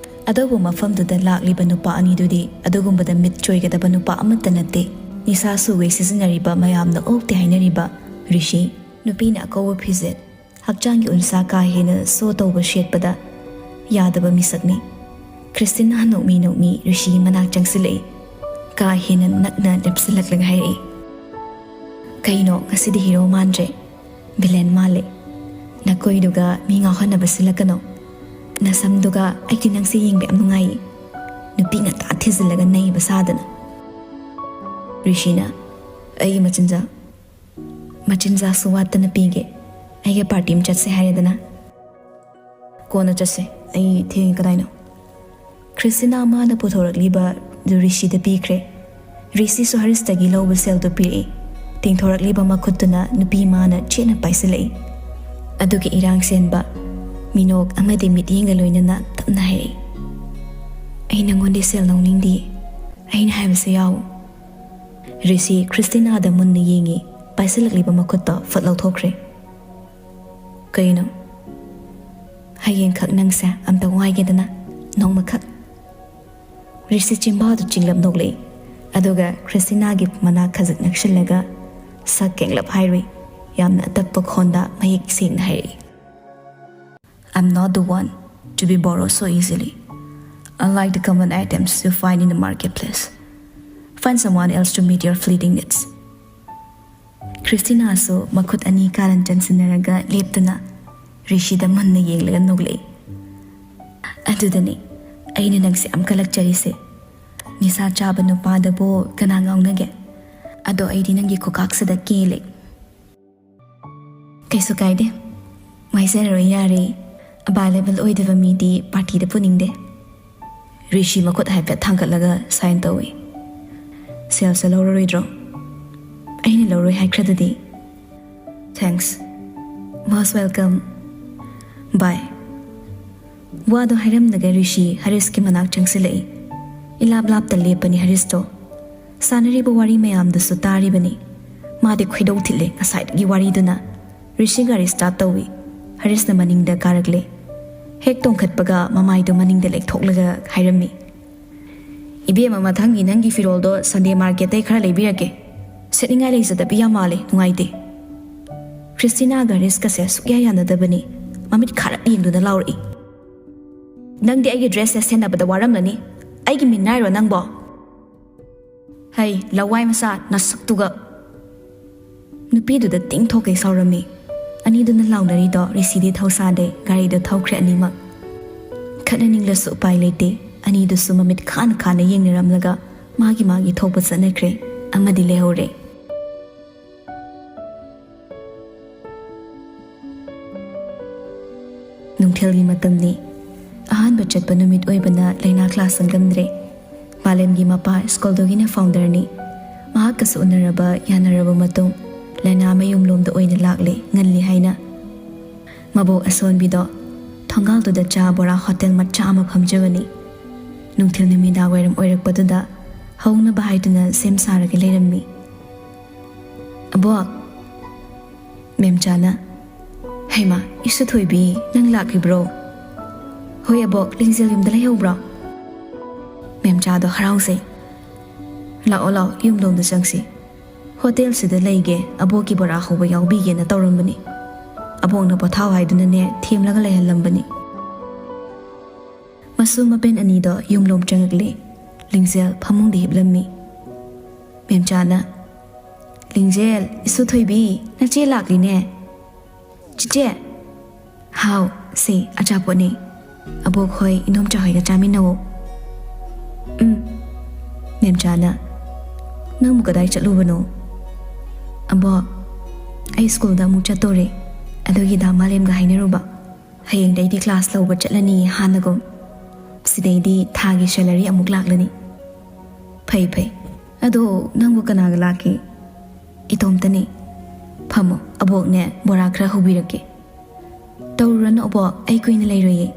ꯑꯗꯨꯕꯨ ꯃꯐꯝꯗꯨꯗ ꯂꯥꯛꯂꯤꯕ ꯅꯨꯄꯥ ꯑꯅꯤꯗꯨꯗꯤ ꯑꯗꯨꯒꯨꯝꯕꯗ ꯃꯤꯠ ꯆꯣꯏꯒꯗꯕ ꯅꯨꯄꯥ ꯑꯃꯠꯇ ꯅꯠꯇꯦ꯫ ꯅꯤꯁꯥ ꯁꯨꯋꯦ ꯁꯤꯖꯤꯟꯅꯔꯤꯕ ꯃꯌꯥꯝꯅ ꯑꯣꯛꯇꯦ ꯍꯥꯏꯅꯔꯤꯕ ꯔꯤꯁꯤ꯫ ꯅꯨꯄꯤꯅ ꯑꯀꯧꯕ ꯐꯤꯖꯦꯠ, ꯍꯛꯆꯥꯡꯒꯤ ꯎꯟꯁꯥ ꯀꯥ ꯍꯦꯟꯅ ꯁꯣ ꯇꯧꯕ ꯁꯦꯠꯄꯗ ꯌꯥꯗꯕ ꯃꯤꯁꯛꯅꯤ꯫ ꯈ꯭ꯔꯤꯁꯇꯤꯅꯥ ꯅꯣꯛꯃꯤ ꯅꯣꯛꯃꯤ ꯔꯤꯁꯤꯒꯤ ꯃꯅꯥꯛ ꯆꯪꯁꯤꯜꯂꯛꯏ꯫ ꯀꯥ ꯍꯦꯟꯅ ꯅꯛꯅ ꯂꯦꯞꯁꯤꯜꯂꯛꯂꯒ ꯍꯥꯏꯔꯛꯏ, "ꯀꯩꯅꯣ, ꯉꯁꯤꯗꯤ ꯍꯤꯔꯣ ꯃꯥꯟꯗ꯭ꯔꯦ, ꯚꯤꯂꯦꯟ ꯃꯥꯜꯂꯦ꯫ ꯅꯀꯣꯏꯗꯨꯒ ꯃꯤ ꯉꯥꯎꯍꯟꯅꯕ ꯁꯤꯜꯂꯛꯀꯅꯣ꯫ ꯅꯁꯝꯗꯨꯒ ꯑꯩꯗꯤ ꯅꯪꯁꯦ ꯌꯦꯡꯕ ꯌꯥꯝ ꯅꯨꯡꯉꯥꯏꯌꯦ꯫ ꯅꯨꯄꯤ ꯉꯟꯇꯥ ꯊꯤꯖꯤꯜꯂꯒ ꯅꯩꯕ ꯁꯥꯗꯅ꯫" ꯔꯤꯁꯤꯅ, "ꯑꯩꯒꯤ ꯃꯆꯤꯟꯖꯥꯛ, ꯃꯆꯤꯟꯖꯥꯛꯁꯨ ꯋꯥꯠꯇꯅ ꯄꯤꯒꯦ꯫ ꯑꯩꯒ ꯄꯥꯔꯇꯤ ꯑꯃ ꯆꯠꯁꯦ ꯍꯥꯏꯔꯦꯗꯅ꯫" "ꯀꯣꯟꯅ ꯆꯠꯁꯦ, ꯑꯩ ꯊꯦꯡꯉꯦ꯫ ꯀꯗꯥꯏꯅꯣ?" ꯈ꯭ꯔꯤꯁꯇꯤꯅꯥ ꯃꯥꯅ ꯄꯨꯊꯣꯔꯛꯂꯤꯕ ꯔꯤꯁꯤꯗ ꯄꯤꯈ꯭ꯔꯦ꯫ ꯔꯤꯁꯤꯁꯨ ꯍꯔꯤꯁꯇꯒꯤ ꯂꯧꯕ ꯁꯦꯜꯗꯨ ꯄꯤꯔꯛꯏ꯫ ꯇꯤꯡꯊꯣꯔꯛꯂꯤꯕ ꯃꯈꯨꯠꯇꯨꯅ ꯅꯨꯄꯤ ꯃꯥꯅ ꯆꯦꯠꯅ ꯄꯥꯏꯁꯤꯜꯂꯛꯏ꯫ ꯑꯗꯨꯒ ꯏꯔꯥꯡ ꯁꯦꯟꯕ ꯃꯤꯅꯣꯛ ꯑꯃꯗꯤ ꯃꯤꯠꯌꯦꯡꯒ ꯂꯣꯏꯅꯅ ꯇꯞꯅ ꯍꯥꯏꯔꯛꯏ, "ꯑꯩ ꯅꯪꯉꯣꯟꯗ ꯁꯦꯜ ꯂꯧꯅꯤꯡꯗꯦ꯫ ꯑꯩꯅ ꯍꯥꯏꯕꯁꯦ ꯌꯥꯎ꯫" ꯔꯤꯁꯤ ꯈ꯭ꯔꯤꯁꯇꯤꯅꯥꯗ ꯃꯨꯟꯅ ꯌꯦꯡꯉꯤ꯫ ꯄꯥꯏꯁꯤꯜꯂꯛꯂꯤꯕ ꯃꯈꯨꯠꯇꯣ ꯐꯠ ꯂꯧꯊꯣꯛꯈ꯭ꯔꯦ꯫ "ꯀꯩꯅꯣ?" "ꯍꯌꯦꯡꯈꯛ ꯅꯪꯁꯦ ꯑꯝꯇ ꯋꯥꯏꯒꯦꯗꯅ, ꯅꯣꯡꯃꯈꯛ꯫" ꯔꯤꯁꯤ ꯆꯤꯝꯕꯥꯜꯗꯨ ꯆꯤꯡꯂꯞ ꯅꯣꯛꯂꯛꯏ꯫ ꯑꯗꯨꯒ ꯈ꯭ꯔꯤꯁꯇꯤꯅꯥꯒꯤ ꯃꯅꯥꯛ ꯈꯖꯤꯛ ꯅꯛꯁꯤꯜꯂꯒ ꯁꯛ ꯀꯦꯡꯂꯞ ꯍꯥꯏꯔꯨꯏ꯫ ꯌꯥꯝꯅ ꯑꯇꯞꯄ ꯈꯣꯟꯗ ꯃꯌꯦꯛ ꯁꯦꯡꯅ ꯍꯥꯏꯔꯛꯏ, "I'm not the one to be borrowed so easily, unlike the common items you find in the marketplace. Find someone else to meet your fleeting needs." ꯈ꯭ꯔꯤꯁꯇꯤꯅꯥꯁꯨ ꯃꯈꯨꯠ ꯑꯅꯤ ꯀꯥꯔꯟ ꯆꯟꯁꯤꯟꯅꯔꯒ ꯂꯦꯞꯇꯨꯅ ꯔꯤꯁꯤꯗ ꯃꯨꯟꯅ ꯌꯦꯡꯂꯒ ꯅꯣꯛꯂꯛꯏ꯫ "ꯑꯗꯨꯗꯅꯤ ꯑꯩꯅ ꯅꯪꯁꯦ ꯌꯥꯝ ꯀꯜꯂꯛꯆꯔꯤꯁꯦ꯫ ꯅꯤꯁꯥ ꯆꯥꯕ ꯅꯨꯄꯥꯗꯕꯨ ꯀꯅꯥ ꯉꯥꯎꯅꯒꯦ? ꯑꯗꯣ ꯑꯩꯗꯤ ꯅꯪꯒꯤ ꯈꯨꯀꯥꯛꯁꯤꯗ ꯀꯦꯜꯂꯦ꯫" "ꯀꯩꯁꯨ ꯀꯥꯏꯗꯦ, ꯋꯥꯏꯖꯔꯔꯣꯏ, ꯌꯥꯔꯦ꯫ ꯑꯦꯕꯥꯏꯂꯦꯕꯜ ꯑꯣꯏꯗꯕ ꯃꯤꯗꯤ ꯄꯥꯔꯇꯤꯗ ꯄꯨꯅꯤꯡꯗꯦ꯫" ꯔꯤꯁꯤ ꯃꯈꯨꯠ ꯍꯥꯏꯐꯦꯠ ꯊꯥꯡꯒꯠꯂꯒ ꯁꯥꯏꯟ ꯇꯧꯏ꯫ "ꯁꯦꯜꯁꯦ ꯂꯧꯔꯔꯣꯏꯗ꯭ꯔꯣ? ꯑꯩꯅ ꯂꯧꯔꯣꯏ ꯍꯥꯏꯈ꯭ꯔꯗꯨꯗꯤ꯫" "ꯊꯦꯡꯛꯁ꯫ Most welcome. Bye. ꯋꯥꯗꯣ ꯍꯥꯏꯔꯝꯂꯒ ꯔꯤꯁꯤ ꯍꯔꯤꯁꯀꯤ ꯃꯅꯥꯛ ꯆꯪꯁꯤꯜꯂꯛꯏ꯫ ꯏꯂꯥꯞ ꯂꯥꯞꯇ ꯂꯦꯞꯄꯅꯤ ꯍꯔꯤꯁꯇꯣ꯫ ꯁꯥꯟꯅꯔꯤꯕ ꯋꯥꯔꯤ ꯃꯌꯥꯝꯗꯨꯁꯨ ꯇꯥꯔꯤꯕꯅꯤ꯫ ꯃꯥꯗꯤ ꯈꯣꯏꯗꯧ ꯊꯤꯠꯂꯦ ꯉꯁꯥꯏꯗꯒꯤ ꯋꯥꯔꯤꯗꯨꯅ꯫ ꯔꯤꯁꯤ ꯒꯥꯔꯤ start ꯇꯧꯏ꯫ ꯍꯔꯤꯁꯅ ꯃꯅꯤꯡꯗ ꯀꯥꯔꯛꯂꯦ꯫ ꯍꯦꯛ ꯇꯣꯡꯈꯠꯄꯒ ꯃꯃꯥꯏꯗꯨ ꯃꯅꯤꯡꯗ ꯂꯦꯛꯊꯣꯛꯂꯒ ꯍꯥꯏꯔꯝꯃꯤ, "ꯏꯕꯦꯝꯃ, ꯃꯊꯪꯒꯤ ꯅꯪꯒꯤ ꯐꯤꯔꯣꯜꯗꯣ Sunday market ꯇꯩ ꯈꯔ ꯂꯩꯕꯤꯔꯛꯀꯦ꯫ ꯁꯦꯠꯅꯤꯡꯉꯥꯏ ꯂꯩꯖꯗꯕꯤ ꯌꯥꯝ ꯃꯥꯜꯂꯦ, ꯅꯨꯡꯉꯥꯏꯇꯦ꯫" ꯈ꯭ꯔꯤꯁꯇꯤꯅꯥꯒ ꯍꯔꯤꯁꯀꯁꯦ ꯁꯨꯛꯌꯥ ꯌꯥꯅꯗꯕꯅꯤ꯫ ꯃꯃꯤꯠ ꯈꯥꯔꯞ ꯌꯦꯡꯗꯨꯅ ꯂꯥꯎꯔꯛꯏ, "ꯅꯪꯗꯤ ꯑꯩꯒꯤ dress ꯁꯦ ꯁꯦꯟꯅꯕꯗ ꯋꯥꯔꯝꯂꯅꯤ꯫ ꯑꯩꯒꯤ ꯃꯤꯅꯥꯏꯔꯣ ꯅꯪꯕꯣ?" "ꯍꯩ, ꯂꯋꯥꯏ ꯃꯆꯥ, ꯅꯁꯛꯇꯨꯒ!" ꯅꯨꯄꯤꯗꯨꯗ ꯇꯤꯡ ꯊꯣꯛꯀꯩ ꯁꯥꯎꯔꯝꯃꯤ꯫ ꯑꯅꯤꯗꯨꯅ ꯂꯥꯎꯅꯔꯤꯗꯣ ꯔꯤꯁꯤꯗꯤ ꯊꯧꯁꯥꯗꯦ, ꯒꯥꯔꯤꯗꯣ ꯊꯧꯈ꯭ꯔꯦ ꯑꯅꯤꯃꯛ꯫ ꯈꯠꯅꯅꯤꯡꯂꯁꯨ ꯎꯄꯥꯏ ꯂꯩꯇꯦ꯫ ꯑꯅꯤꯗꯨꯁꯨ ꯃꯃꯤꯠ ꯈꯥꯅ ꯈꯥꯅ ꯌꯦꯡꯅꯔꯝꯂꯒ ꯃꯥꯒꯤ ꯃꯥꯒꯤ ꯊꯣꯛꯄ ꯆꯠꯅꯈ꯭ꯔꯦ꯫ ꯑꯃꯗꯤ ꯂꯩꯍꯧꯔꯦ꯫ ꯅꯨꯡꯊꯤꯜꯒꯤ ꯃꯇꯝꯅꯤ꯫ ꯑꯍꯥꯟꯕ ꯆꯠꯄ ꯅꯨꯃꯤꯠ ꯑꯣꯏꯕꯅ ꯂꯩꯅꯥ class ꯆꯪꯂꯝꯗ꯭ꯔꯦ꯫ ꯃꯥꯂꯦꯝꯒꯤ ꯃꯄꯥ ꯁ꯭ꯀꯨꯜꯗꯨꯒꯤꯅ founderꯅꯤ꯫ ꯃꯍꯥꯛꯀꯁꯨ ꯎꯅꯔꯕ ꯌꯥꯅꯔꯕ ꯃꯇꯨꯡ ꯂꯩꯅꯥ ꯃꯌꯨꯝꯂꯣꯝꯗ ꯑꯣꯏꯅ ꯂꯥꯛꯂꯦ, ꯉꯜꯂꯤ ꯍꯥꯏꯅ꯫ ꯃꯕꯣꯛ ꯑꯁꯣꯟꯕꯤꯗꯣ ꯊꯣꯡꯒꯥꯜꯗꯨꯗ ꯆꯥ ꯕꯣꯔꯥ ꯍꯣꯇꯦꯜ ꯃꯆꯥ ꯑꯃ ꯐꯝꯖꯕꯅꯤ꯫ ꯅꯨꯡꯊꯤꯜ ꯅꯨꯃꯤꯗꯥꯡ ꯋꯥꯏꯔꯝ ꯑꯣꯏꯔꯛꯄꯗꯨꯗ ꯍꯧꯅꯕ ꯍꯥꯏꯗꯨꯅ ꯁꯦꯝ ꯁꯥꯔꯒ ꯂꯩꯔꯝꯃꯤ꯫ "ꯑꯕꯣꯛ!" ꯃꯦꯝꯆꯥꯅ, "ꯍꯩꯃꯥ, ꯏꯁꯨ ꯊꯣꯏꯕꯤ, ꯅꯪ ꯂꯥꯛꯂꯤꯕ꯭ꯔꯣ?" "ꯍꯣꯏ ꯑꯕꯣꯛ, ꯂꯤꯡꯖꯦꯜ ꯌꯨꯝꯗ ꯂꯩꯍꯧꯕ꯭ꯔꯣ?" ꯃꯦꯝꯆꯥꯗꯣ ꯍꯔꯥꯎꯖꯩ꯫ "ꯂꯥꯛꯑꯣ ꯂꯥꯛꯑꯣ, ꯌꯨꯝꯂꯣꯝꯗ ꯆꯪꯁꯤ꯫ ꯍꯣꯇꯦꯜꯁꯤꯗ ꯂꯩꯒꯦ, ꯑꯕꯣꯛꯀꯤ ꯕꯣꯔꯥ ꯍꯧꯕ ꯌꯥꯎꯕꯤꯒꯦꯅ ꯇꯧꯔꯝꯕꯅꯤ꯫ ꯑꯕꯣꯛꯅ ꯄꯣꯊꯥꯎ ꯍꯥꯏꯗꯨꯅꯅꯦ ꯊꯦꯝꯂꯒ ꯂꯩꯍꯜꯂꯝꯕꯅꯤ꯫" ꯃꯁꯨ ꯃꯕꯦꯟ ꯑꯅꯤꯗꯣ ꯌꯨꯝꯂꯣꯝ ꯆꯪꯉꯛꯂꯦ꯫ ꯂꯤꯡꯖꯦꯜ ꯐꯃꯨꯡꯗ ꯍꯤꯞꯂꯝꯃꯤ꯫ ꯃꯦꯝꯆꯥꯅ, "ꯂꯤꯡꯖꯦꯜ, ꯏꯁꯨ ꯊꯣꯏꯕꯤ, ꯅꯆꯦ ꯂꯥꯛꯂꯤꯅꯦ꯫" "ꯆꯤꯆꯦ!" "ꯍꯥꯎ, ꯁꯦ, ꯑꯆꯥꯄꯣꯠꯅꯦ꯫ ꯑꯕꯣꯛ ꯍꯣꯏ, ꯏꯅꯣꯝꯆꯥ ꯍꯣꯏꯒ ꯆꯥꯃꯤꯟꯅꯧ꯫" "ꯎꯝ꯫" ꯃꯦꯝꯆꯥꯅ, "ꯅꯪꯕꯨ ꯀꯗꯥꯏ ꯆꯠꯂꯨꯕꯅꯣ?" "ꯑꯕꯣꯛ, ꯑꯩ ꯁ꯭ꯀꯨꯜꯗ ꯑꯃꯨꯛ ꯆꯠꯇꯣꯔꯦ꯫ ꯑꯗꯨꯒꯤ ꯗꯥ ꯃꯥꯂꯦꯝꯒ ꯍꯥꯏꯅꯔꯨꯕ꯫ ꯍꯌꯦꯡꯗꯩꯗꯤ class ꯂꯧꯕ ꯆꯠꯂꯅꯤ ꯍꯥꯟꯅꯒꯨꯝ꯫ ꯁꯤꯗꯩꯗꯤ ꯊꯥꯒꯤ salary ꯑꯃꯨꯛ ꯂꯥꯛꯂꯅꯤ꯫" "ꯐꯩ, ꯐꯩ꯫ ꯑꯗꯣ ꯅꯪꯕꯨ ꯀꯅꯥꯒ ꯂꯥꯛꯀꯦ?" "ꯏꯇꯣꯝꯇꯅꯤ꯫" ꯐꯝꯃꯣ, ꯑꯕꯣꯛꯅꯦ ꯕꯣꯔꯥ ꯈꯔ ꯍꯧꯕꯤꯔꯛꯀꯦ꯫ ꯇꯧꯔꯨꯔꯅꯨ ꯑꯕꯣꯛ, ꯑꯩ ꯀꯨꯏꯅ ꯂꯩꯔꯣꯏꯌꯦ꯫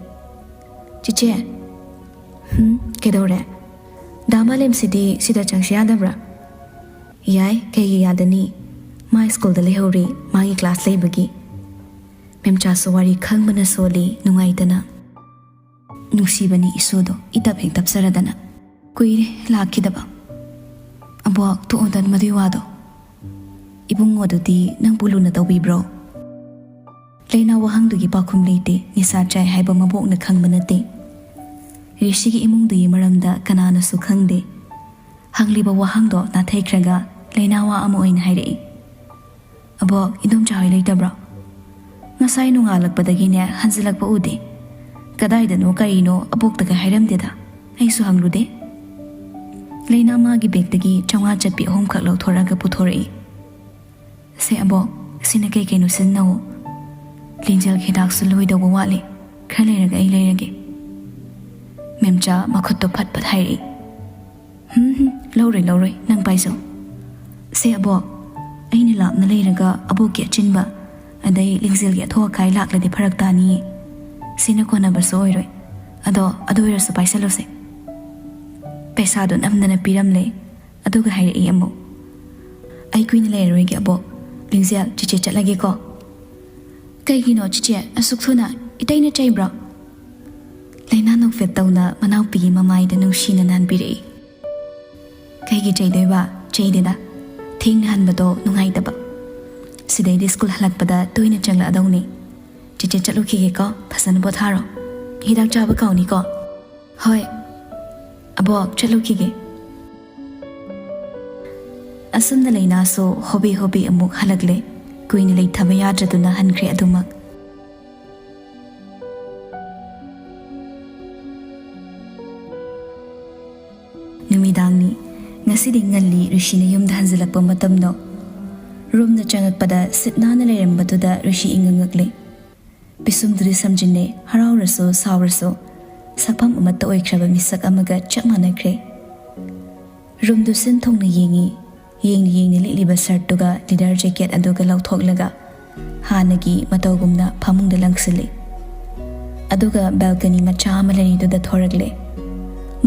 ꯆꯤꯆꯦ꯫ ꯍꯨꯝ, ꯀꯩꯗꯧꯔꯦ? ꯗꯥ ꯃꯥꯂꯦꯝꯁꯤꯗꯤ ꯁꯤꯗ ꯆꯪꯁꯤ ꯌꯥꯗꯕ꯭ꯔꯥ? ꯌꯥꯏ, ꯀꯩꯒꯤ ꯌꯥꯗꯅꯤ? ꯃꯥ ꯁ꯭ꯀꯨꯜꯗ ꯂꯩꯍꯧꯔꯤ, ꯃꯥꯒꯤ ꯀ꯭ꯂꯥꯁ ꯂꯩꯕꯒꯤ꯫ ꯃꯦꯝꯆꯥꯁꯨ ꯋꯥꯔꯤ ꯈꯪꯕꯅ ꯁꯣꯜꯂꯤ, ꯅꯨꯡꯉꯥꯏꯇꯅ꯫ ꯅꯨꯡꯁꯤꯕꯅꯤ ꯏꯁꯨꯗꯣ, ꯏꯇꯞ ꯍꯦꯛ ꯇꯞꯆꯔꯗꯅ꯫ ꯀꯨꯏꯔꯦ ꯂꯥꯛꯈꯤꯗꯕ꯫ ꯑꯕꯣꯛ, ꯇꯣꯛꯑꯣꯗ ꯃꯗꯨꯏ ꯋꯥꯗꯣ꯫ ꯏꯕꯨꯡꯉꯣꯗꯨꯗꯤ ꯅꯪꯕꯨ ꯂꯨꯅ ꯇꯧꯕꯤꯕ꯭ꯔꯣ? ꯂꯩꯅꯥ ꯋꯥꯍꯪꯗꯨꯒꯤ ꯄꯥꯎꯈꯨꯝ ꯂꯩꯇꯦ, ꯅꯤꯁꯥ ꯆꯥꯏ ꯍꯥꯏꯕ ꯃꯕꯣꯛꯅ ꯈꯪꯕ ꯅꯠꯇꯦ꯫ ꯔꯤꯁꯤꯒꯤ ꯏꯃꯨꯡꯗꯨꯒꯤ ꯃꯔꯝꯗ ꯀꯅꯥꯅꯁꯨ ꯈꯪꯗꯦ꯫ ꯍꯪꯂꯤꯕ ꯋꯥꯍꯪꯗꯣ ꯅꯥꯊꯩꯈ꯭ꯔꯒ ꯂꯩꯅꯥ ꯋꯥ ꯑꯃ ꯑꯣꯏꯅ ꯍꯥꯏꯔꯛꯏ꯫ ꯑꯕꯣꯛ, ꯏꯗꯣꯝꯆꯥ ꯍꯣꯏ ꯂꯩꯇꯕ꯭ꯔꯣ? ꯉꯁꯥꯏ ꯅꯣꯡꯉꯥꯜꯂꯛꯄꯗꯒꯤꯅꯦ ꯍꯟꯖꯤꯜꯂꯛꯄ ꯎꯗꯦ꯫ ꯀꯗꯥꯏꯗꯅꯣ ꯀꯔꯤꯅꯣ ꯑꯕꯣꯛꯇꯒ ꯍꯥꯏꯔꯝꯗꯦꯗ꯫ ꯑꯩꯁꯨ ꯍꯪꯂꯨꯗꯦ꯫ ꯂꯩꯅꯥ ꯃꯥꯒꯤ ꯕꯦꯒꯇꯒꯤ ꯆꯥꯝꯃꯉꯥ ꯆꯠꯄꯤ ꯑꯍꯨꯝꯈꯛ ꯂꯧꯊꯣꯔꯛꯑꯒ ꯄꯨꯊꯣꯔꯛꯏ꯫ "ꯁꯦ ꯑꯕꯣꯛ, ꯁꯤꯅ ꯀꯩ ꯀꯩꯅꯣ ꯁꯤꯖꯤꯟꯅꯧ꯫ ꯂꯤꯡꯖꯦꯜꯒꯤ ꯍꯤꯗꯥꯛꯁꯨ ꯂꯣꯏꯗꯧꯕ ꯋꯥꯠꯂꯤ꯫ ꯈꯔ ꯂꯩꯔꯒ ꯑꯩ ꯂꯩꯔꯒꯦ꯫" ꯃꯦꯝꯆꯥ ꯃꯈꯨꯠꯇꯣ ꯐꯠ ꯐꯠ ꯍꯥꯏꯔꯛꯏ꯫ "ꯍꯨꯝ, ꯍꯨꯝ, ꯂꯧꯔꯣꯏ, ꯂꯧꯔꯣꯏ, ꯅꯪ ꯄꯥꯏꯖꯧ꯫" "ꯁꯦ ꯑꯕꯣꯛ, ꯑꯩꯅ ꯂꯥꯞꯅ ꯂꯩꯔꯒ ꯑꯕꯣꯛꯀꯤ ꯑꯆꯤꯟꯕ, ꯑꯗꯩ ꯂꯤꯡꯖꯦꯜꯒꯤ ꯑꯊꯣꯛ ꯑꯀꯥꯏ ꯂꯥꯛꯂꯗꯤ ꯐꯔꯛ ꯇꯥꯅꯤꯌꯦ꯫ ꯁꯤꯅ ꯀꯣꯟꯅꯕꯁꯨ ꯑꯣꯏꯔꯣꯏ꯫ ꯑꯗꯣ ꯑꯗꯨ ꯑꯣꯏꯔꯁꯨ ꯄꯥꯏꯁꯜꯂꯨꯁꯦ꯫" ꯄꯩꯁꯥꯗꯣ ꯅꯝꯗꯅ ꯄꯤꯔꯝꯂꯦ꯫ ꯑꯗꯨꯒ ꯍꯥꯏꯔꯛꯏ ꯑꯃꯨꯛ, "ꯑꯩ ꯀꯨꯏꯅ ꯂꯩꯔꯔꯣꯏꯒꯦ ꯑꯕꯣꯛ꯫ ꯂꯤꯡꯖꯦꯜ, ꯆꯤꯆꯦ ꯆꯠꯂꯒꯦꯀꯣ꯫" "ꯀꯩꯒꯤꯅꯣ ꯆꯤꯆꯦ, ꯑꯁꯨꯛ ꯊꯨꯅ? ꯏꯇꯩꯅ ꯆꯩꯕ꯭ꯔꯣ?" ꯂꯩꯅꯥ ꯅꯣꯛꯐꯦꯠ ꯇꯧꯅ ꯃꯅꯥꯎꯄꯤꯒꯤ ꯃꯃꯥꯏꯗ ꯅꯨꯡꯁꯤꯅ ꯅꯥꯟꯕꯤꯔꯛꯏ꯫ "ꯀꯩꯒꯤ ꯆꯩꯗꯣꯏꯕ? ꯆꯩꯗꯦꯗ꯫ ꯊꯦꯡꯅ ꯍꯟꯕꯗꯣ ꯅꯨꯡꯉꯥꯏꯇꯕ꯫ ꯁꯤꯗꯩꯗꯤ ꯁ꯭ꯀꯨꯜ ꯍꯜꯂꯛꯄꯗ ꯇꯣꯏꯅ ꯆꯪꯂꯛꯑꯗꯧꯅꯤ꯫ ꯆꯤꯆꯦ ꯆꯠꯂꯨꯈꯤꯒꯦꯀꯣ, ꯐꯖꯅ ꯄꯣꯊꯥꯔꯣ꯫ ꯍꯤꯗꯥꯛ ꯆꯥꯕ ꯀꯥꯎꯅꯤꯀꯣ꯫" "ꯍꯣꯏ꯫ ꯑꯕꯣꯛ, ꯆꯠꯂꯨꯈꯤꯒꯦ꯫" ꯑꯁꯨꯝꯅ ꯂꯩꯅꯥꯁꯨ ꯍꯣꯕꯦ ꯍꯣꯕꯦ ꯑꯃꯨꯛ ꯍꯜꯂꯛꯂꯦ꯫ ꯀꯨꯏꯅ ꯂꯩꯊꯕ ꯌꯥꯗ꯭ꯔꯗꯨꯅ ꯍꯟꯈ꯭ꯔꯦ ꯑꯗꯨꯃꯛ꯫ ꯅꯨꯃꯤꯗꯥꯡꯅꯤ꯫ ꯉꯁꯤꯗꯤ ꯉꯜꯂꯤ ꯔꯤꯁꯤꯅ ꯌꯨꯝꯗ ꯍꯟꯖꯤꯜꯂꯛꯄ ꯃꯇꯝꯗꯣ꯫ ꯔꯨꯝꯗ ꯆꯪꯉꯛꯄꯗ ꯁꯤꯠ ꯅꯥꯟꯅ ꯂꯩꯔꯝꯕꯗꯨꯗ ꯔꯤꯁꯤ ꯏꯉꯛ ꯉꯛꯂꯦ꯫ ꯄꯤꯁꯨꯝꯗꯨꯗꯤ ꯁꯝꯖꯤꯟꯅꯩ, ꯍꯔꯥꯎꯔꯁꯨ ꯁꯥꯎꯔꯁꯨ ꯁꯛꯐꯝ ꯑꯃꯠꯇ ꯑꯣꯏꯈ꯭ꯔꯕ ꯃꯤꯁꯛ ꯑꯃꯒ ꯆꯞ ꯃꯥꯟꯅꯈ꯭ꯔꯦ꯫ ꯔꯨꯝꯗꯨ ꯁꯤꯟ ꯊꯨꯡꯅ ꯌꯦꯡꯉꯤ꯫ ꯌꯦꯡꯅ ꯌꯦꯡꯅ ꯂꯤꯠꯂꯤꯕ ꯁꯔꯠꯇꯨꯒ ꯂꯤꯗꯔ ꯖꯦꯀꯦꯠ ꯑꯗꯨꯒ ꯂꯧꯊꯣꯛꯂꯒ ꯍꯥꯟꯅꯒꯤ ꯃꯇꯧꯒꯨꯝꯅ ꯐꯃꯨꯡꯗ ꯂꯪꯁꯤꯜꯂꯤ꯫ ꯑꯗꯨꯒ ꯕꯦꯜꯀꯅꯤ ꯃꯆꯥ ꯑꯃ ꯂꯩꯔꯤꯗꯨꯗ ꯊꯣꯔꯛꯂꯦ꯫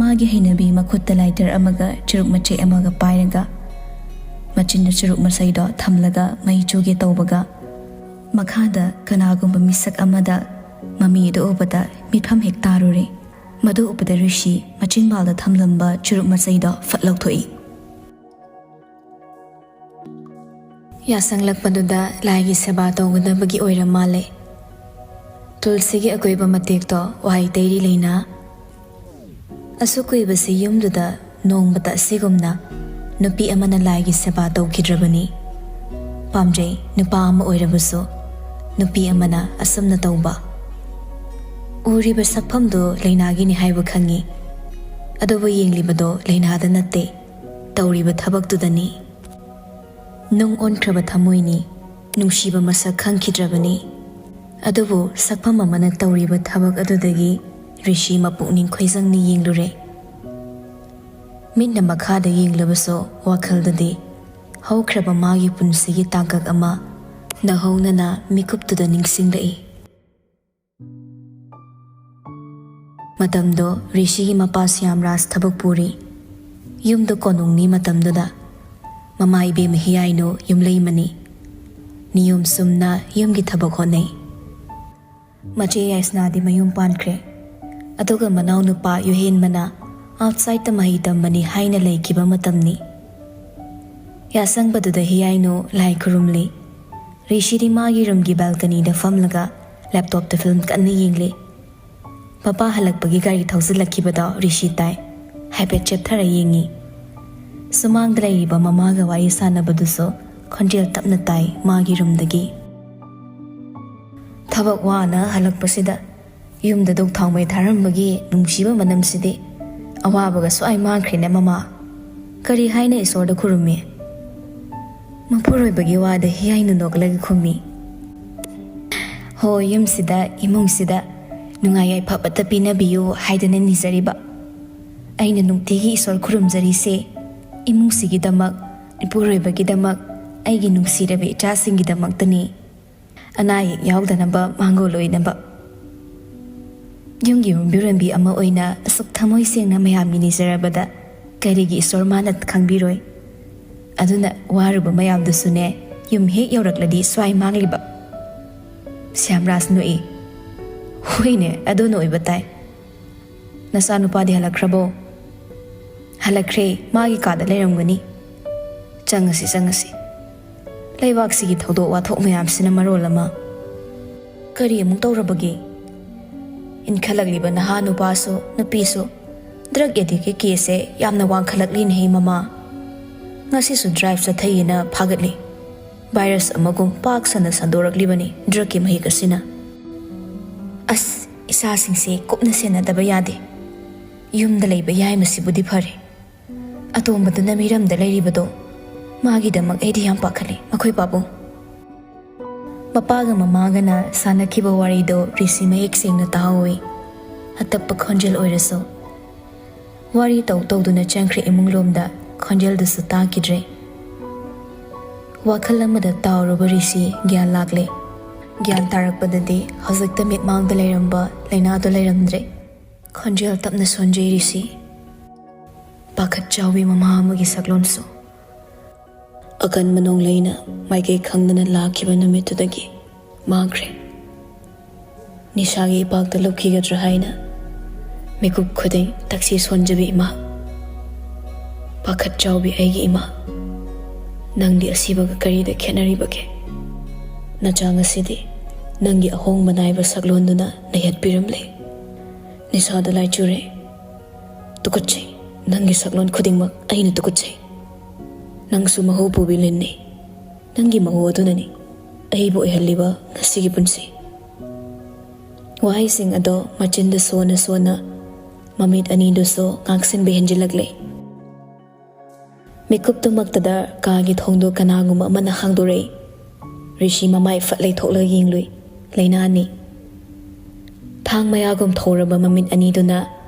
ꯃꯥꯒꯤ ꯍꯩꯅꯕꯤ ꯃꯈꯨꯠꯇ ꯂꯥꯏꯇꯔ ꯑꯃꯒ ꯆꯨꯔꯨꯞ ꯃꯆꯦꯠ ꯑꯃꯒ ꯄꯥꯏꯔꯒ ꯃꯆꯤꯟꯗ ꯆꯨꯔꯨꯞ ꯃꯆꯩꯗꯣ ꯊꯝꯂꯒ ꯃꯩ ꯆꯨꯒꯦ ꯇꯧꯕꯒ ꯃꯈꯥꯗ ꯀꯅꯥꯒꯨꯝꯕ ꯃꯤꯁꯛ ꯑꯃꯗ ꯃꯃꯤꯗꯨ ꯎꯕꯗ ꯃꯤꯠꯐꯝ ꯍꯦꯛ ꯇꯥꯔꯨꯔꯦ꯫ ꯃꯗꯨ ꯎꯕꯗ ꯔꯤꯁꯤ ꯃꯆꯤꯟꯕꯥꯜꯗ ꯊꯝꯂꯝꯕ ꯆꯨꯔꯨꯞ ꯃꯆꯩꯗꯣ ꯐꯠ ꯂꯧꯊꯣꯛꯏ꯫ ꯌꯥꯁꯪꯂꯛꯄꯗꯨꯗ ꯂꯥꯏꯒꯤ ꯁꯦꯕꯥ ꯇꯧꯒꯗꯕꯒꯤ ꯑꯣꯏꯔ ꯃꯥꯜꯂꯦ꯫ ꯇꯨꯜꯁꯤꯒꯤ ꯑꯀꯣꯏꯕ ꯃꯇꯦꯛꯇꯣ ꯋꯥꯍꯩ ꯇꯩꯔꯤ ꯂꯩꯅꯥ꯫ ꯑꯁꯨꯛ ꯀꯨꯏꯕꯁꯤ ꯌꯨꯝꯗꯨꯗ ꯅꯣꯡꯃꯇ ꯑꯁꯤꯒꯨꯝꯅ ꯅꯨꯄꯤ ꯑꯃꯅ ꯂꯥꯏꯒꯤ ꯁꯦꯕꯥ ꯇꯧꯈꯤꯗ꯭ꯔꯕꯅꯤ꯫ ꯄꯥꯝꯖꯩ, ꯅꯨꯄꯥ ꯑꯃ ꯑꯣꯏꯔꯕꯁꯨ ꯅꯨꯄꯤ ꯑꯃꯅ ꯑꯁꯨꯝꯅ ꯇꯧꯕ꯫ ꯎꯔꯤꯕ ꯁꯛꯐꯝꯗꯨ ꯂꯩꯅꯥꯒꯤꯅꯤ ꯍꯥꯏꯕ ꯈꯪꯉꯤ, ꯑꯗꯨꯕꯨ ꯌꯦꯡꯂꯤꯕꯗꯣ ꯂꯩꯅꯥꯗ ꯅꯠꯇꯦ, ꯇꯧꯔꯤꯕ ꯊꯕꯛꯇꯨꯗꯅꯤ꯫ ꯅꯨꯡ ꯑꯣꯟꯈ꯭ꯔꯕ ꯊꯃꯣꯏꯅꯤ, ꯅꯨꯡꯁꯤꯕ ꯃꯁꯛ ꯈꯪꯈꯤꯗ꯭ꯔꯕꯅꯤ꯫ ꯑꯗꯨꯕꯨ ꯁꯛꯐꯝ ꯑꯃꯅ ꯇꯧꯔꯤꯕ ꯊꯕꯛ ꯑꯗꯨꯗꯒꯤ ꯔꯤꯁꯤ ꯃꯄꯨꯛꯅꯤꯡ ꯈꯣꯏꯖꯪꯅ ꯌꯦꯡꯂꯨꯔꯦ꯫ ꯃꯤꯠꯅ ꯃꯈꯥꯗ ꯌꯦꯡꯂꯕꯁꯨ ꯋꯥꯈꯜꯗꯗꯤ ꯍꯧꯈ꯭ꯔꯕ ꯃꯥꯒꯤ ꯄꯨꯟꯁꯤꯒꯤ ꯇꯥꯡꯀꯛ ꯑꯃ ꯅꯧꯍꯧꯅꯅ ꯃꯤꯀꯨꯞꯇꯨꯗ ꯅꯤꯡꯁꯤꯡꯂꯛꯏ꯫ ꯃꯇꯝꯗꯣ ꯔꯤꯁꯤꯒꯤ ꯃꯄꯥ ꯁ꯭ꯌꯥꯝꯔꯥꯖ ꯊꯕꯛ ꯄꯨꯔꯤ꯫ ꯌꯨꯝꯗ ꯀꯣꯅꯨꯡꯅꯤ ꯃꯇꯝꯗꯨꯗ꯫ ꯃꯃꯥ ꯏꯕꯦꯝꯃ ꯍꯤꯌꯥꯏꯅꯨ ꯌꯨꯝꯂꯩꯃꯅꯤ꯫ ꯅꯤꯌꯣꯝ ꯆꯨꯝꯅ ꯌꯨꯝꯒꯤ ꯊꯕꯛ ꯍꯣꯠꯅꯩ꯫ ꯃꯆꯦ ꯌꯥꯏꯁꯅꯥꯗꯤ ꯃꯌꯨꯝ ꯄꯥꯟꯈ꯭ꯔꯦ꯫ ꯑꯗꯨꯒ ꯃꯅꯥꯎꯅꯨꯄꯥ ꯌꯨꯍꯦꯟꯕꯅ ꯑꯥꯎꯠꯁꯥꯏꯠꯇ ꯃꯍꯩ ꯇꯝꯕꯅꯤ ꯍꯥꯏꯅ ꯂꯩꯈꯤꯕ ꯃꯇꯝꯅꯤ꯫ ꯌꯥꯁꯪꯕꯗꯨꯗ ꯍꯤꯌꯥꯏꯅꯨ ꯂꯥꯏ ꯈꯨꯔꯨꯝꯂꯤ꯫ ꯔꯤꯁꯤꯗꯤ ꯃꯥꯒꯤ ꯔꯨꯝꯒꯤ ꯕꯦꯜꯀꯅꯤꯗ ꯐꯝꯂꯒ ꯂꯦꯞꯇꯣꯞꯇ ꯐꯤꯂꯝ ꯀꯟꯅ ꯌꯦꯡꯂꯤ꯫ ꯃꯄꯥ ꯍꯜꯂꯛꯄꯒꯤ ꯒꯥꯔꯤ ꯊꯧꯖꯤꯜꯂꯛꯈꯤꯕꯗꯣ ꯔꯤꯁꯤ ꯇꯥꯏ꯫ ꯍꯥꯏꯐꯦꯠ ꯆꯦꯞꯊꯔ ꯌꯦꯡꯉꯤ꯫ ꯁꯨꯃꯥꯡꯗ ꯂꯩꯔꯤꯕ ꯃꯃꯥꯒ ꯋꯥꯔꯤ ꯁꯥꯟꯅꯕꯗꯨꯁꯨ ꯈꯣꯟꯖꯦꯜ ꯇꯞꯅ ꯇꯥꯏ ꯃꯥꯒꯤ ꯔꯨꯝꯗꯒꯤ꯫ ꯊꯕꯛ ꯋꯥꯅ ꯍꯜꯂꯛꯄꯁꯤꯗ ꯌꯨꯝꯗ ꯗꯨꯛ ꯊꯥꯎꯃꯩ ꯊꯥꯔꯝꯕꯒꯤ ꯅꯨꯡꯁꯤꯕ ꯃꯅꯝꯁꯤꯗꯤ ꯑꯋꯥꯕꯒ ꯁ꯭ꯋꯥꯏ ꯃꯥꯡꯈ꯭ꯔꯦꯅꯦ ꯃꯃꯥ꯫ ꯀꯔꯤ ꯍꯥꯏꯅ ꯏꯁꯣꯔꯗ ꯈꯨꯔꯨꯝꯃꯤ? ꯃꯄꯨꯔꯣꯏꯕꯒꯤ ꯋꯥꯗ ꯍꯤꯌꯥꯏꯅ ꯅꯣꯛꯂꯒ ꯈꯨꯝꯃꯤ꯫ ꯍꯣ, ꯌꯨꯝꯁꯤꯗ, ꯏꯃꯨꯡꯁꯤꯗ ꯅꯨꯡꯉꯥꯏ ꯌꯥꯏꯐꯕꯇ ꯄꯤꯅꯕꯤꯌꯨ ꯍꯥꯏꯗꯅ ꯅꯤꯖꯔꯤꯕ꯫ ꯑꯩꯅ ꯅꯨꯡꯇꯤꯒꯤ ꯏꯁꯣꯔ ꯈꯨꯔꯨꯝꯖꯔꯤꯁꯦ ꯏꯃꯨꯡꯁꯤꯒꯤꯗꯃꯛ, ꯏꯄꯨꯔꯣꯏꯕꯒꯤꯗꯃꯛ, ꯑꯩꯒꯤ ꯅꯨꯡꯁꯤꯔꯕ ꯏꯆꯥꯁꯤꯡꯒꯤꯗꯃꯛꯇꯅꯤ꯫ ꯑꯅꯥ ꯑꯌꯦꯛ ꯌꯥꯎꯗꯅꯕ, ꯃꯥꯡꯒꯣꯜ ꯑꯣꯏꯅꯕ꯫ ꯌꯨꯝꯒꯤ ꯌꯨꯝꯕꯤꯔꯣꯟꯕꯤ ꯑꯃ ꯑꯣꯏꯅ ꯑꯁꯨꯛ ꯊꯃꯣꯏ ꯁꯦꯡꯅ ꯃꯌꯥꯝꯒꯤ ꯅꯤꯖꯔꯕꯗ ꯀꯔꯤꯒꯤ ꯏꯁꯣꯔ ꯃꯥꯅ ꯈꯪꯕꯤꯔꯣꯏ? ꯑꯗꯨꯅ ꯋꯥꯔꯨꯕ ꯃꯌꯥꯝꯗꯨꯁꯨꯅꯦ, ꯌꯨꯝ ꯍꯦꯛ ꯌꯧꯔꯛꯂꯗꯤ ꯁ꯭ꯋꯥꯏ ꯃꯥꯡꯂꯤꯕ꯫ ꯁ꯭ꯌꯥꯝꯔꯥꯖ ꯅꯣꯛꯏ꯫ "ꯍꯣꯏꯅꯦ, ꯑꯗꯨꯅ ꯑꯣꯏꯕ ꯇꯥꯏ꯫ ꯅꯆꯥꯅꯨꯄꯥꯗꯤ ꯍꯜꯂꯛꯈ꯭ꯔꯕꯣ?" "ꯍꯜꯂꯛꯈ꯭ꯔꯦ, ꯃꯥꯒꯤ ꯀꯥꯗ ꯂꯩꯔꯝꯒꯅꯤ꯫ ꯆꯪꯉꯁꯤ, ꯆꯪꯉꯁꯤ꯫ ꯂꯩꯕꯥꯛꯁꯤꯒꯤ ꯊꯧꯗꯣꯛ ꯋꯥꯊꯣꯛ ꯃꯌꯥꯝꯁꯤꯅ ꯃꯔꯣꯜ ꯑꯃ꯫ ꯀꯔꯤ ꯑꯃꯨꯛ ꯇꯧꯔꯕꯒꯦ? ꯏꯟꯈꯠꯂꯛꯂꯤꯕ ꯅꯍꯥ ꯅꯨꯄꯥꯁꯨ ꯅꯨꯄꯤꯁꯨ ꯗ꯭ꯔꯒ ꯑꯦꯗꯤꯛꯀꯤ ꯀꯦꯁꯁꯦ ꯌꯥꯝꯅ ꯋꯥꯡꯈꯠꯂꯛꯂꯤꯅꯦꯍꯦ ꯃꯃꯥ꯫ ꯉꯁꯤꯁꯨ ꯗ꯭ꯔꯥꯏꯚ ꯆꯠꯊꯩꯌꯦꯅ ꯐꯥꯒꯠꯂꯤ꯫ ꯚꯥꯏꯔꯁ ꯑꯃꯒꯨꯝ ꯄꯥꯛ ꯁꯟꯅ ꯁꯟꯗꯣꯔꯛꯂꯤꯕꯅꯤ ꯗ꯭ꯔꯒꯀꯤ ꯃꯍꯤꯛ ꯑꯁꯤꯅ꯫ ꯑꯁ, ꯏꯆꯥꯁꯤꯡꯁꯦ ꯀꯨꯞꯅ ꯁꯦꯟꯅꯗꯕ ꯌꯥꯗꯦ꯫ ꯌꯨꯝꯗ ꯂꯩꯕ ꯌꯥꯏꯃꯁꯤꯕꯨꯗꯤ ꯐꯔꯦ꯫ ꯑꯇꯣꯝꯕꯗꯨꯅ ꯃꯤꯔꯝꯗ ꯂꯩꯔꯤꯕꯗꯣ, ꯃꯥꯒꯤꯗꯃꯛ ꯑꯩꯗꯤ ꯌꯥꯝ ꯄꯥꯈꯠꯂꯤ, ꯃꯈꯣꯏ ꯄꯥꯕꯨꯡ꯫" ꯃꯄꯥꯒ ꯃꯃꯥꯒꯅ ꯁꯥꯟꯅꯈꯤꯕ ꯋꯥꯔꯤꯗꯣ ꯔꯤꯁꯤ ꯃꯌꯦꯛ ꯁꯦꯡꯅ ꯇꯥꯍꯧꯏ꯫ ꯑꯇꯞꯄ ꯈꯣꯟꯖꯦꯜ ꯑꯣꯏꯔꯁꯨ꯫ ꯋꯥꯔꯤ ꯇꯧ ꯇꯧꯗꯨꯅ ꯆꯪꯈ꯭ꯔꯦ ꯏꯃꯨꯡꯂꯣꯝꯗ, ꯈꯣꯟꯖꯦꯜꯗꯨꯁꯨ ꯇꯥꯈꯤꯗ꯭ꯔꯦ꯫ ꯋꯥꯈꯜ ꯑꯃꯗ ꯇꯥꯎꯔꯨꯕ ꯔꯤꯁꯤ ꯒ꯭ꯌꯥꯟ ꯂꯥꯛꯂꯦ꯫ ꯒ꯭ꯌꯥꯟ ꯇꯥꯔꯛꯄꯗꯗꯤ ꯍꯧꯖꯤꯛꯇ ꯃꯤꯠꯃꯥꯡꯗ ꯂꯩꯔꯝꯕ ꯂꯩꯅꯥꯗꯣ ꯂꯩꯔꯝꯗ꯭ꯔꯦ꯫ ꯈꯣꯟꯖꯦꯜ ꯇꯞꯅ ꯁꯣꯟꯖꯩ ꯔꯤꯁꯤ꯫ ꯄꯥꯈꯠ ꯆꯥꯎꯕꯤ ꯃꯃꯥ ꯑꯃꯒꯤ ꯁꯛꯂꯣꯟꯁꯨ꯫ ꯑꯀꯟꯕ ꯅꯣꯡꯂꯩꯅ ꯃꯥꯏꯀꯩ ꯈꯪꯗꯅ ꯂꯥꯛꯈꯤꯕ ꯅꯨꯃꯤꯠꯇꯨꯗꯒꯤ ꯃꯥꯡꯈ꯭ꯔꯦ꯫ ꯅꯤꯁꯥꯒꯤ ꯏꯄꯥꯛꯇ ꯂꯨꯞꯈꯤꯒꯗ꯭ꯔꯥ ꯍꯥꯏꯅ ꯃꯤꯀꯨꯞ ꯈꯨꯗꯤꯡ ꯇꯛꯁꯤ ꯁꯣꯟꯖꯕꯤ ꯏꯃꯥ꯫ ꯄꯥꯈꯠ ꯆꯥꯎꯕꯤ ꯑꯩꯒꯤ ꯏꯃꯥ꯫ ꯅꯪꯗꯤ ꯑꯁꯤꯕꯒ ꯀꯔꯤꯗ ꯈꯦꯠꯅꯔꯤꯕꯒꯦ? ꯅꯆꯥ ꯉꯁꯤꯗꯤ ꯅꯪꯒꯤ ꯑꯍꯣꯡꯕ ꯅꯥꯏꯕ ꯁꯛꯂꯣꯟꯗꯨꯅ ꯅꯩꯍꯠꯄꯤꯔꯝꯂꯦ꯫ ꯅꯤꯁꯥꯗ ꯂꯥꯏꯆꯨꯔꯦ꯫ ꯇꯨꯀꯠꯆꯩ꯫ ꯅꯪꯒꯤ ꯁꯛꯂꯣꯟ ꯈꯨꯗꯤꯡꯃꯛ ꯑꯩꯅ ꯇꯨꯀꯠꯆꯩ꯫ ꯅꯪꯁꯨ ꯃꯍꯨ ꯄꯨꯕꯤ ꯂꯤꯟꯅꯤ꯫ ꯅꯪꯒꯤ ꯃꯍꯨ ꯑꯗꯨꯅꯅꯤ ꯑꯩꯕꯨ ꯑꯣꯏꯍꯜꯂꯤꯕ ꯉꯁꯤꯒꯤ ꯄꯨꯟꯁꯤ꯫ ꯋꯥꯍꯩꯁꯤꯡ ꯑꯗꯣ ꯃꯆꯤꯟꯗ ꯁꯣꯟꯅ ꯁꯣꯟꯅ, ꯃꯃꯤꯠ ꯑꯅꯤꯗꯨꯁꯨ ꯉꯥꯡꯁꯤꯟꯕ ꯍꯦꯟꯖꯤꯜꯂꯛꯂꯦ꯫ ꯃꯤꯀꯨꯞꯇꯨꯃꯛꯇꯗ ꯀꯥꯒꯤ ꯊꯣꯡꯗꯣ ꯀꯅꯥꯒꯨꯝꯕ ꯑꯃꯅ ꯍꯥꯡꯗꯣꯔꯛꯏ꯫ ꯔꯤꯁꯤ ꯃꯃꯥꯏ ꯐꯠ ꯂꯩꯊꯣꯛꯂꯒ ꯌꯦꯡꯂꯨꯏ꯫ ꯂꯩꯅꯥꯅꯤ꯫ ꯊꯥꯡ ꯃꯌꯥꯒꯨꯝ ꯊꯧꯔꯕ ꯃꯃꯤꯠ ꯑꯅꯤꯗꯨꯅ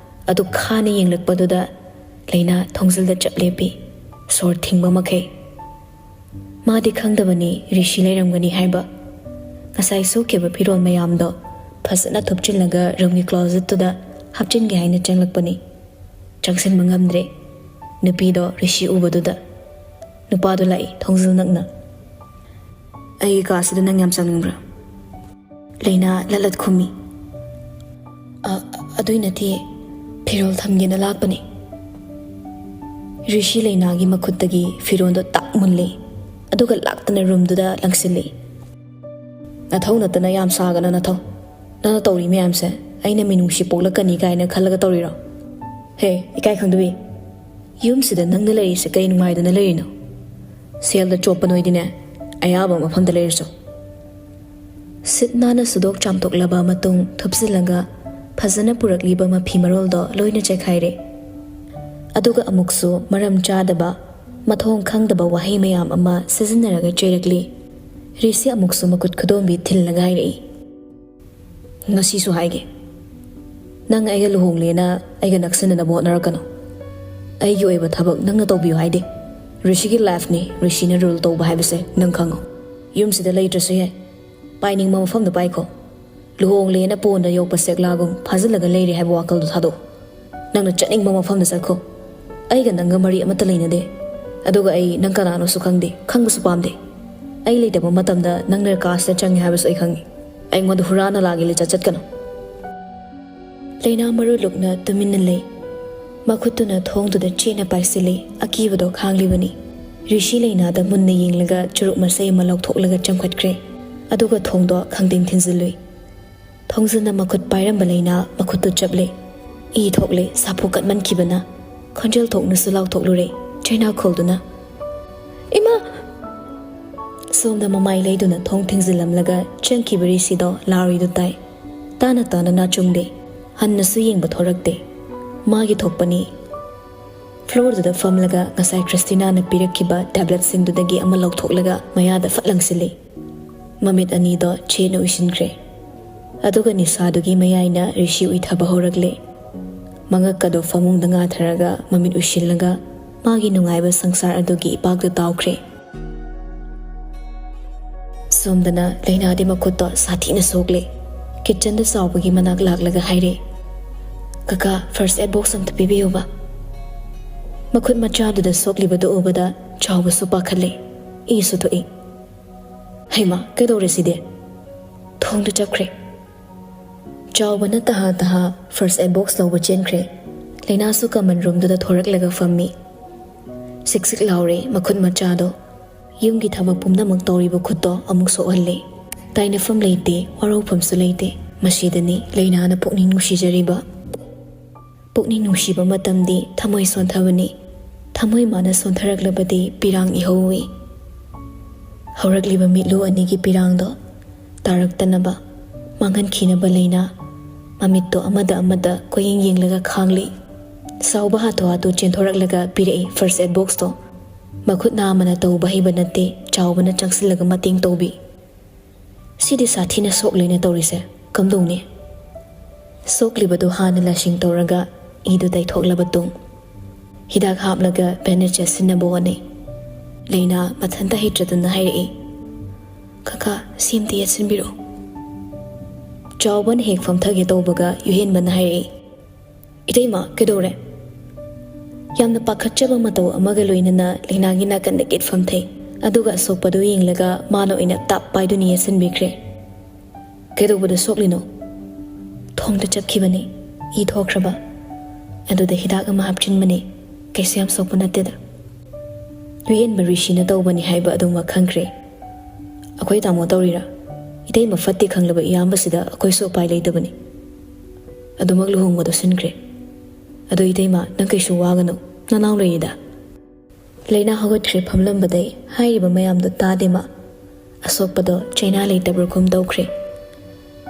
ꯑꯗꯨ ꯈꯥꯅ ꯌꯦꯡꯂꯛꯄꯗꯨꯗ ꯂꯩꯅꯥ ꯊꯣꯡꯖꯤꯜꯗ ꯆꯞ ꯂꯦꯞꯄꯤ, ꯁꯣꯔ ꯊꯤꯡꯕ ꯃꯈꯩ꯫ ꯃꯥꯗꯤ ꯈꯪꯗꯕꯅꯤ ꯔꯤꯁꯤ ꯂꯩꯔꯝꯒꯅꯤ ꯍꯥꯏꯕ꯫ ꯉꯁꯥꯏ ꯁꯨꯈꯤꯕ ꯐꯤꯔꯣꯜ ꯃꯌꯥꯝꯗꯣ ꯐꯖꯅ ꯊꯨꯞꯆꯤꯜꯂꯒ ꯔꯨꯝꯒꯤ ꯀ꯭ꯂꯣꯖꯦꯠꯇꯨꯗ ꯍꯥꯞꯆꯤꯟꯒꯦ ꯍꯥꯏꯅ ꯆꯪꯂꯛꯄꯅꯤ꯫ ꯆꯪꯁꯤꯟꯕ ꯉꯝꯗ꯭ꯔꯦ꯫ ꯅꯨꯄꯤꯗꯣ ꯔꯤꯁꯤ ꯎꯕꯗꯨꯗ꯫ ꯅꯨꯄꯥꯗꯣ ꯂꯥꯛꯏ, ꯊꯣꯡꯖꯤꯜ ꯅꯛꯅ꯫ "ꯑꯩꯒꯤ ꯀꯥꯁꯤꯗ ꯅꯪ ꯌꯥꯝ ꯆꯪꯅꯤꯡꯕ꯭ꯔꯥ?" ꯂꯩꯅꯥ ꯂꯠꯂꯠ ꯈꯨꯝꯃꯤ꯫ "ꯑ, ꯑꯗꯨꯏ ꯅꯠꯇꯦ, ꯐꯤꯔꯣꯜ ꯊꯝꯒꯦꯅ ꯂꯥꯛꯄꯅꯦ꯫" ꯔꯤꯁꯤ ꯂꯩꯅꯥꯒꯤ ꯃꯈꯨꯠꯇꯒꯤ ꯐꯤꯔꯣꯜꯗꯣ ꯇꯥꯛ ꯃꯨꯜꯂꯦ, ꯑꯗꯨꯒ ꯂꯥꯛꯇꯅ ꯔꯨꯝꯗꯨꯗ ꯂꯪꯁꯤꯜꯂꯦ꯫ "ꯅꯊꯧ ꯅꯠꯇꯅ ꯌꯥꯝ ꯁꯥꯒꯅꯨ, ꯅꯊꯧ꯫ ꯅꯪꯅ ꯇꯧꯔꯤ ꯃꯌꯥꯝꯁꯦ ꯑꯩꯅ ꯃꯤꯅꯨꯡꯁꯤ ꯄꯣꯛꯂꯛꯀꯅꯤ ꯀꯥꯏꯅ ꯈꯜꯂꯒ ꯇꯧꯔꯤꯔꯣ? ꯍꯦ, ꯏꯀꯥꯏ ꯈꯪꯗꯕꯤ꯫ ꯌꯨꯝꯁꯤꯗ ꯅꯪꯅ ꯂꯩꯔꯤꯁꯦ ꯀꯩ ꯅꯨꯡꯉꯥꯏꯗꯅ ꯂꯩꯔꯤꯅꯣ? ꯁꯦꯜꯗ ꯆꯣꯞꯄ ꯅꯣꯏꯗꯤꯅꯦ, ꯑꯌꯥꯕ ꯃꯐꯝꯗ ꯂꯩꯔꯁꯨ꯫" ꯁꯤꯠ ꯅꯥꯟꯅ ꯁꯨꯗꯣꯛ ꯆꯥꯝꯊꯣꯛꯂꯕ ꯃꯇꯨꯡ ꯊꯨꯞꯆꯤꯜꯂꯒ ꯐꯖꯅ ꯄꯨꯔꯛꯂꯤꯕ ꯃꯐꯤ ꯃꯔꯣꯜꯗꯣ ꯂꯣꯏꯅ ꯆꯥꯏꯈꯥꯏꯔꯦ꯫ ꯑꯗꯨꯒ ꯑꯃꯨꯛꯁꯨ ꯃꯔꯝ ꯆꯥꯗꯕ, ꯃꯊꯣꯡ ꯈꯪꯗꯕ ꯋꯥꯍꯩ ꯃꯌꯥꯝ ꯑꯃ ꯁꯤꯖꯤꯟꯅꯔꯒ ꯆꯩꯔꯛꯂꯤ꯫ ꯔꯤꯁꯤ ꯑꯃꯨꯛꯁꯨ ꯃꯈꯨꯠ ꯈꯨꯗꯣꯝꯕꯤ ꯊꯤꯜꯂꯒ ꯍꯥꯏꯔꯛꯏ꯫ "ꯉꯁꯤꯁꯨ ꯍꯥꯏꯒꯦ, ꯅꯪ ꯑꯩꯒ ꯂꯨꯍꯣꯡꯂꯦꯅ ꯑꯩꯒ ꯅꯛꯁꯤꯟꯅꯅꯕ ꯍꯣꯠꯅꯔꯛꯀꯅꯨ꯫ ꯑꯩꯒꯤ ꯑꯣꯏꯕ ꯊꯕꯛ ꯅꯪꯅ ꯇꯧꯕꯤꯌꯨ ꯍꯥꯏꯗꯦ꯫ ꯔꯤꯁꯤꯒꯤ ꯂꯥꯏꯐꯅꯤ, ꯔꯤꯁꯤꯅ ꯔꯨꯜ ꯇꯧꯕ ꯍꯥꯏꯕꯁꯦ ꯅꯪ ꯈꯪꯉꯣ꯫ ꯌꯨꯝꯁꯤꯗ ꯂꯩꯇ꯭ꯔꯁꯨ ꯌꯥꯏ, ꯄꯥꯏꯅꯤꯡꯕ ꯃꯐꯝꯗ ꯄꯥꯏꯈꯣ꯫ ꯂꯨꯍꯣꯡꯂꯦꯅ ꯄꯣꯟꯗ ꯌꯣꯛꯄ ꯁꯦꯛꯂꯥꯒꯨꯝ ꯐꯥꯖꯤꯜꯂꯒ ꯂꯩꯔꯦ ꯍꯥꯏꯕ ꯋꯥꯈꯜꯗꯣ ꯊꯥꯗꯣꯛꯑꯣ꯫ ꯅꯪꯅ ꯆꯠꯅꯤꯡꯕ ꯃꯐꯝꯗ ꯆꯠꯈꯣ꯫ ꯑꯩꯒ ꯅꯪꯒ ꯃꯔꯤ ꯑꯃꯠꯇ ꯂꯩꯅꯗꯦ꯫ ꯑꯗꯨꯒ ꯑꯩ ꯅꯪ ꯀꯅꯥꯅꯣꯁꯨ ꯈꯪꯗꯦ, ꯈꯪꯕꯁꯨ ꯄꯥꯝꯗꯦ꯫ ꯑꯩ ꯂꯩꯇꯕ ꯃꯇꯝꯗ ꯅꯪꯅ ꯀꯥꯁꯤꯗ ꯆꯪꯉꯦ ꯍꯥꯏꯕꯁꯨ ꯑꯩ ꯈꯪꯉꯤ꯫ ꯑꯩꯉꯣꯟꯗ ꯍꯨꯔꯥꯟ ꯅꯂꯥꯒꯤ ꯂꯤꯆꯠ ꯆꯠꯀꯅꯨ꯫" ꯂꯩꯅꯥ ꯃꯔꯨ ꯂꯨꯛꯅ ꯇꯨꯃꯤꯟꯅ ꯂꯩ꯫ ꯃꯈꯨꯠꯇꯨꯅ ꯊꯣꯡꯗꯨꯗ ꯆꯦꯠꯅ ꯄꯥꯏꯁꯤꯜꯂꯤ, ꯑꯀꯤꯕꯗꯣ ꯈꯥꯡꯂꯤꯕꯅꯤ꯫ ꯔꯤꯁꯤ ꯂꯩꯅꯥꯗ ꯃꯨꯟꯅ ꯌꯦꯡꯂꯒ ꯆꯨꯔꯨꯞ ꯃꯆꯩ ꯑꯃ ꯂꯧꯊꯣꯛꯂꯒ ꯆꯪꯈꯠꯈ꯭ꯔꯦ꯫ ꯑꯗꯨꯒ ꯊꯣꯡꯗꯣ ꯈꯪꯗꯤꯡ ꯊꯤꯟꯖꯤꯜꯂꯨꯏ꯫ ꯊꯣꯡꯖꯤꯟꯅ ꯃꯈꯨꯠ ꯄꯥꯏꯔꯝꯕ ꯂꯩꯅꯥ ꯃꯈꯨꯠꯇꯨ ꯆꯞꯂꯦ꯫ ꯏ ꯊꯣꯛꯂꯦ, ꯁꯥꯐꯨ ꯀꯟꯃꯟꯈꯤꯕꯅ꯫ ꯈꯣꯟꯖꯦꯜ ꯊꯣꯛꯅꯁꯨ ꯂꯥꯎꯊꯣꯛꯂꯨꯔꯦ, ꯆꯩꯅꯥ ꯈꯣꯜꯗꯨꯅ꯫ "ꯏꯃꯥ!" ꯁꯣꯝꯗ ꯃꯃꯥꯏ ꯂꯩꯗꯨꯅ ꯊꯣꯡ ꯊꯤꯡꯖꯤꯜꯂꯝꯂꯒ ꯆꯪꯈꯤꯕ ꯔꯤꯁꯤꯗꯣ ꯂꯥꯎꯔꯤꯗꯨ ꯇꯥꯏ꯫ ꯇꯥꯅ ꯇꯥꯅ ꯅꯥꯆꯨꯡꯗꯦ꯫ ꯍꯟꯅꯁꯨ ꯌꯦꯡꯕ ꯊꯣꯔꯛꯇꯦ꯫ ꯃꯥꯒꯤ ꯊꯣꯛꯄꯅꯤ꯫ ꯐ꯭ꯂꯣꯔꯗꯨꯗ ꯐꯝꯂꯒ ꯉꯁꯥꯏ ꯈ꯭ꯔꯤꯁꯇꯤꯅꯥꯅ ꯄꯤꯔꯛꯈꯤꯕ ꯇꯦꯕ꯭ꯂꯦꯠꯁꯤꯡꯗꯨꯗꯒꯤ ꯑꯃ ꯂꯧꯊꯣꯛꯂꯒ ꯃꯌꯥꯗ ꯐꯠ ꯂꯪꯁꯤꯜꯂꯤ꯫ ꯃꯃꯤꯠ ꯑꯅꯤꯗꯣ ꯆꯦꯠꯅ ꯎꯏꯁꯤꯟꯈ꯭ꯔꯦ꯫ ꯑꯗꯨꯒ ꯅꯤꯁꯥꯗꯨꯒꯤ ꯃꯌꯥꯏꯅ ꯔꯤꯁꯤ ꯎꯏꯊꯕ ꯍꯧꯔꯛꯂꯦ꯫ ꯃꯉꯛꯀꯗꯣ ꯐꯃꯨꯡꯗ ꯉꯥꯊꯔꯒ ꯃꯃꯤꯠ ꯎꯏꯁꯤꯜꯂꯒ ꯃꯥꯒꯤ ꯅꯨꯡꯉꯥꯏꯕ ꯁꯪꯁꯥꯔ ꯑꯗꯨꯒꯤ ꯏꯄꯥꯛꯇ ꯇꯥꯎꯈ꯭ꯔꯦ꯫ ꯁꯣꯝꯗꯅ ꯂꯩꯅꯥꯗꯤ ꯃꯈꯨꯠꯇꯣ ꯁꯥꯊꯤꯅ ꯁꯣꯛꯂꯦ꯫ ꯀꯤꯠꯆꯟꯗ ꯆꯥꯎꯕꯒꯤ ꯃꯅꯥꯛ ꯂꯥꯛꯂꯒ ꯍꯥꯏꯔꯦ, "ꯀꯀꯥ, ꯐꯥꯔꯁ ꯑꯦꯗ ꯕꯣꯛꯁ ꯑꯝꯇ ꯄꯤꯕꯤꯌꯨꯕ꯫" ꯃꯈꯨꯠ ꯃꯆꯥꯗꯨꯗ ꯁꯣꯛꯂꯤꯕꯗꯨ ꯎꯕꯗ ꯆꯥꯎꯕꯁꯨ ꯄꯥꯈꯠꯂꯦ, ꯏꯁꯨ ꯊꯣꯛꯏ꯫ "ꯍꯩꯃꯥ, ꯀꯩꯗꯧꯔꯦ ꯁꯤꯗꯤ?" ꯊꯣꯡꯗꯨ ꯆꯞꯈ꯭ꯔꯦ꯫ ꯆꯥꯎꯕꯅ ꯇꯍꯥ ꯇꯍꯥ ꯐꯥꯔꯁ ꯑꯦꯗ ꯕꯣꯛꯁ ꯂꯧꯕ ꯆꯦꯟꯈ꯭ꯔꯦ꯫ ꯂꯩꯅꯥꯁꯨ ꯀꯃꯟ ꯔꯨꯝꯗꯨꯗ ꯊꯣꯔꯛꯂꯒ ꯐꯝꯃꯤ꯫ ꯁꯤꯛ ꯁꯤꯛ ꯂꯥꯎꯔꯦ ꯃꯈꯨꯠ ꯃꯆꯥꯗꯣ꯫ ꯌꯨꯝꯒꯤ ꯊꯕꯛ ꯄꯨꯝꯅꯃꯛ ꯇꯧꯔꯤꯕ ꯈꯨꯠꯇꯣ ꯑꯃꯨꯛ ꯁꯣꯛꯍꯜꯂꯦ꯫ ꯇꯥꯏꯅꯐꯝ ꯂꯩꯇꯦ, ꯋꯥꯔꯧꯐꯝꯁꯨ ꯂꯩꯇꯦ꯫ ꯃꯁꯤꯗꯅꯤ ꯂꯩꯅꯥꯅ ꯄꯨꯛꯅꯤꯡ ꯅꯨꯡꯁꯤꯖꯔꯤꯕ꯫ ꯄꯨꯛꯅꯤꯡ ꯅꯨꯡꯁꯤꯕ ꯃꯇꯝꯗꯤ ꯊꯃꯣꯏ ꯁꯣꯟꯊꯕꯅꯤ꯫ ꯊꯃꯣꯏ ꯃꯥꯅ ꯁꯣꯟꯊꯔꯛꯂꯕꯗꯤ ꯄꯤꯔꯥꯡ ꯏꯍꯧꯏ꯫ ꯍꯧꯔꯛꯂꯤꯕ ꯃꯤꯠꯂꯨ ꯑꯅꯤꯒꯤ ꯄꯤꯔꯥꯡꯗꯣ ꯇꯥꯔꯛꯇꯅꯕ, ꯃꯥꯡꯍꯟꯈꯤꯅꯕ ꯂꯩꯅꯥ꯫ ꯃꯃꯤꯠꯇꯣ ꯑꯃꯗ ꯑꯃꯗ ꯀꯣꯏꯌꯦꯡ ꯌꯦꯡꯂꯒ ꯈꯥꯡꯂꯤ꯫ ꯆꯥꯎꯕ ꯍꯥꯊꯨ ꯍꯥꯊꯨ ꯆꯦꯟꯊꯣꯔꯛꯂꯒ ꯄꯤꯔꯛꯏ ꯐꯥꯔꯁ ꯑꯦꯗ ꯕꯣꯛꯁꯇꯣ꯫ ꯃꯈꯨꯠ ꯅꯥꯝꯃꯅ ꯇꯧꯕ ꯍꯩꯕ ꯅꯠꯇꯦ, ꯆꯥꯎꯕꯅ ꯆꯪꯁꯤꯜꯂꯒ ꯃꯇꯦꯡ ꯇꯧꯕꯤ꯫ "ꯁꯤꯗꯤ ꯁꯥꯊꯤꯅ ꯁꯣꯛꯂꯦꯅ ꯇꯧꯔꯤꯁꯦ, ꯀꯝꯗꯧꯅꯤ?" ꯁꯣꯛꯂꯤꯕꯗꯨ ꯍꯥꯟꯅ ꯂꯥꯁꯤꯡ ꯇꯧꯔꯒ ꯏꯗꯨ ꯇꯩꯊꯣꯛꯂꯕ ꯇꯨꯡ, ꯍꯤꯗꯥꯛ ꯍꯥꯞꯂꯒ ꯕꯦꯟꯗꯦꯖ ꯌꯦꯠꯁꯤꯟꯅꯕ ꯍꯣꯠꯅꯩ꯫ ꯂꯩꯅꯥ ꯃꯊꯟꯇ ꯍꯩꯇ꯭ꯔꯗꯨꯅ ꯍꯥꯏꯔꯛꯏ, "ꯀꯀꯥ, ꯁꯤ ꯑꯝꯇ ꯌꯦꯠꯁꯤꯟꯕꯤꯔꯛꯑꯣ꯫" ꯆꯥꯎꯕꯅ ꯍꯦꯛ ꯐꯝꯊꯒꯦ ꯇꯧꯕꯒ ꯌꯨꯍꯦꯟꯕꯅ ꯍꯥꯏꯔꯛꯏ, "ꯏꯇꯩꯃ, ꯀꯩꯗꯧꯔꯦ?" ꯌꯥꯝꯅ ꯄꯥꯈꯠꯆꯕ ꯃꯇꯧ ꯑꯃꯒ ꯂꯣꯏꯅꯅ ꯂꯩꯅꯥꯒꯤ ꯅꯥꯀꯟꯗ ꯀꯤꯠ ꯐꯝꯊꯩ꯫ ꯑꯗꯨꯒ ꯑꯁꯣꯛꯄꯗꯨ ꯌꯦꯡꯂꯒ ꯃꯥꯅ ꯑꯣꯏꯅ ꯇꯥꯞ ꯄꯥꯏꯗꯨꯅ ꯌꯦꯠꯁꯤꯟꯕꯤꯈ꯭ꯔꯦ꯫ "ꯀꯩꯗꯧꯕꯗ ꯁꯣꯛꯂꯤꯅꯣ?" "ꯊꯣꯡꯗ ꯆꯞꯈꯤꯕꯅꯤ, ꯏ ꯊꯣꯛꯈ꯭ꯔꯕ꯫ ꯑꯗꯨꯗ ꯍꯤꯗꯥꯛ ꯑꯃ ꯍꯥꯞꯆꯤꯟꯕꯅꯤ, ꯀꯩꯁꯨ ꯌꯥꯝ ꯁꯣꯛꯄ ꯅꯠꯇꯦꯗ꯫" ꯌꯨꯍꯦꯟꯕ ꯔꯤꯁꯤꯅ ꯇꯧꯕꯅꯤ ꯍꯥꯏꯕ ꯑꯗꯨꯃꯛ ꯈꯪꯈ꯭ꯔꯦ꯫ "ꯑꯩꯈꯣꯏ ꯇꯥꯃꯣ ꯇꯧꯔꯤꯔꯥ? ꯏꯇꯩꯃ ꯐꯠꯇꯦ ꯈꯪꯂꯕ ꯏꯌꯥꯝꯕꯁꯤꯗ ꯑꯩꯈꯣꯏꯁꯨ ꯎꯄꯥꯏ ꯂꯩꯇꯕꯅꯤ꯫" ꯑꯗꯨꯃꯛ ꯂꯨꯍꯣꯡꯕꯗꯣ ꯁꯤꯟꯈ꯭ꯔꯦ꯫ "ꯑꯗꯣ ꯏꯇꯩꯃ, ꯅꯪ ꯀꯩꯁꯨ ꯋꯥꯒꯅꯨ, ꯅꯅꯥꯎ ꯂꯩꯔꯤꯗ꯫" ꯂꯩꯅꯥ ꯍꯧꯒꯠꯈ꯭ꯔꯦ ꯐꯝꯂꯝꯕꯗꯩ꯫ ꯍꯥꯏꯔꯤꯕ ꯃꯌꯥꯝꯗꯣ ꯇꯥꯗꯦ ꯃꯥ꯫ ꯑꯁꯣꯛꯄꯗꯣ ꯆꯩꯅꯥ ꯂꯩꯇꯕ꯭ꯔꯥ ꯈꯨꯝ ꯇꯧꯈ꯭ꯔꯦ꯫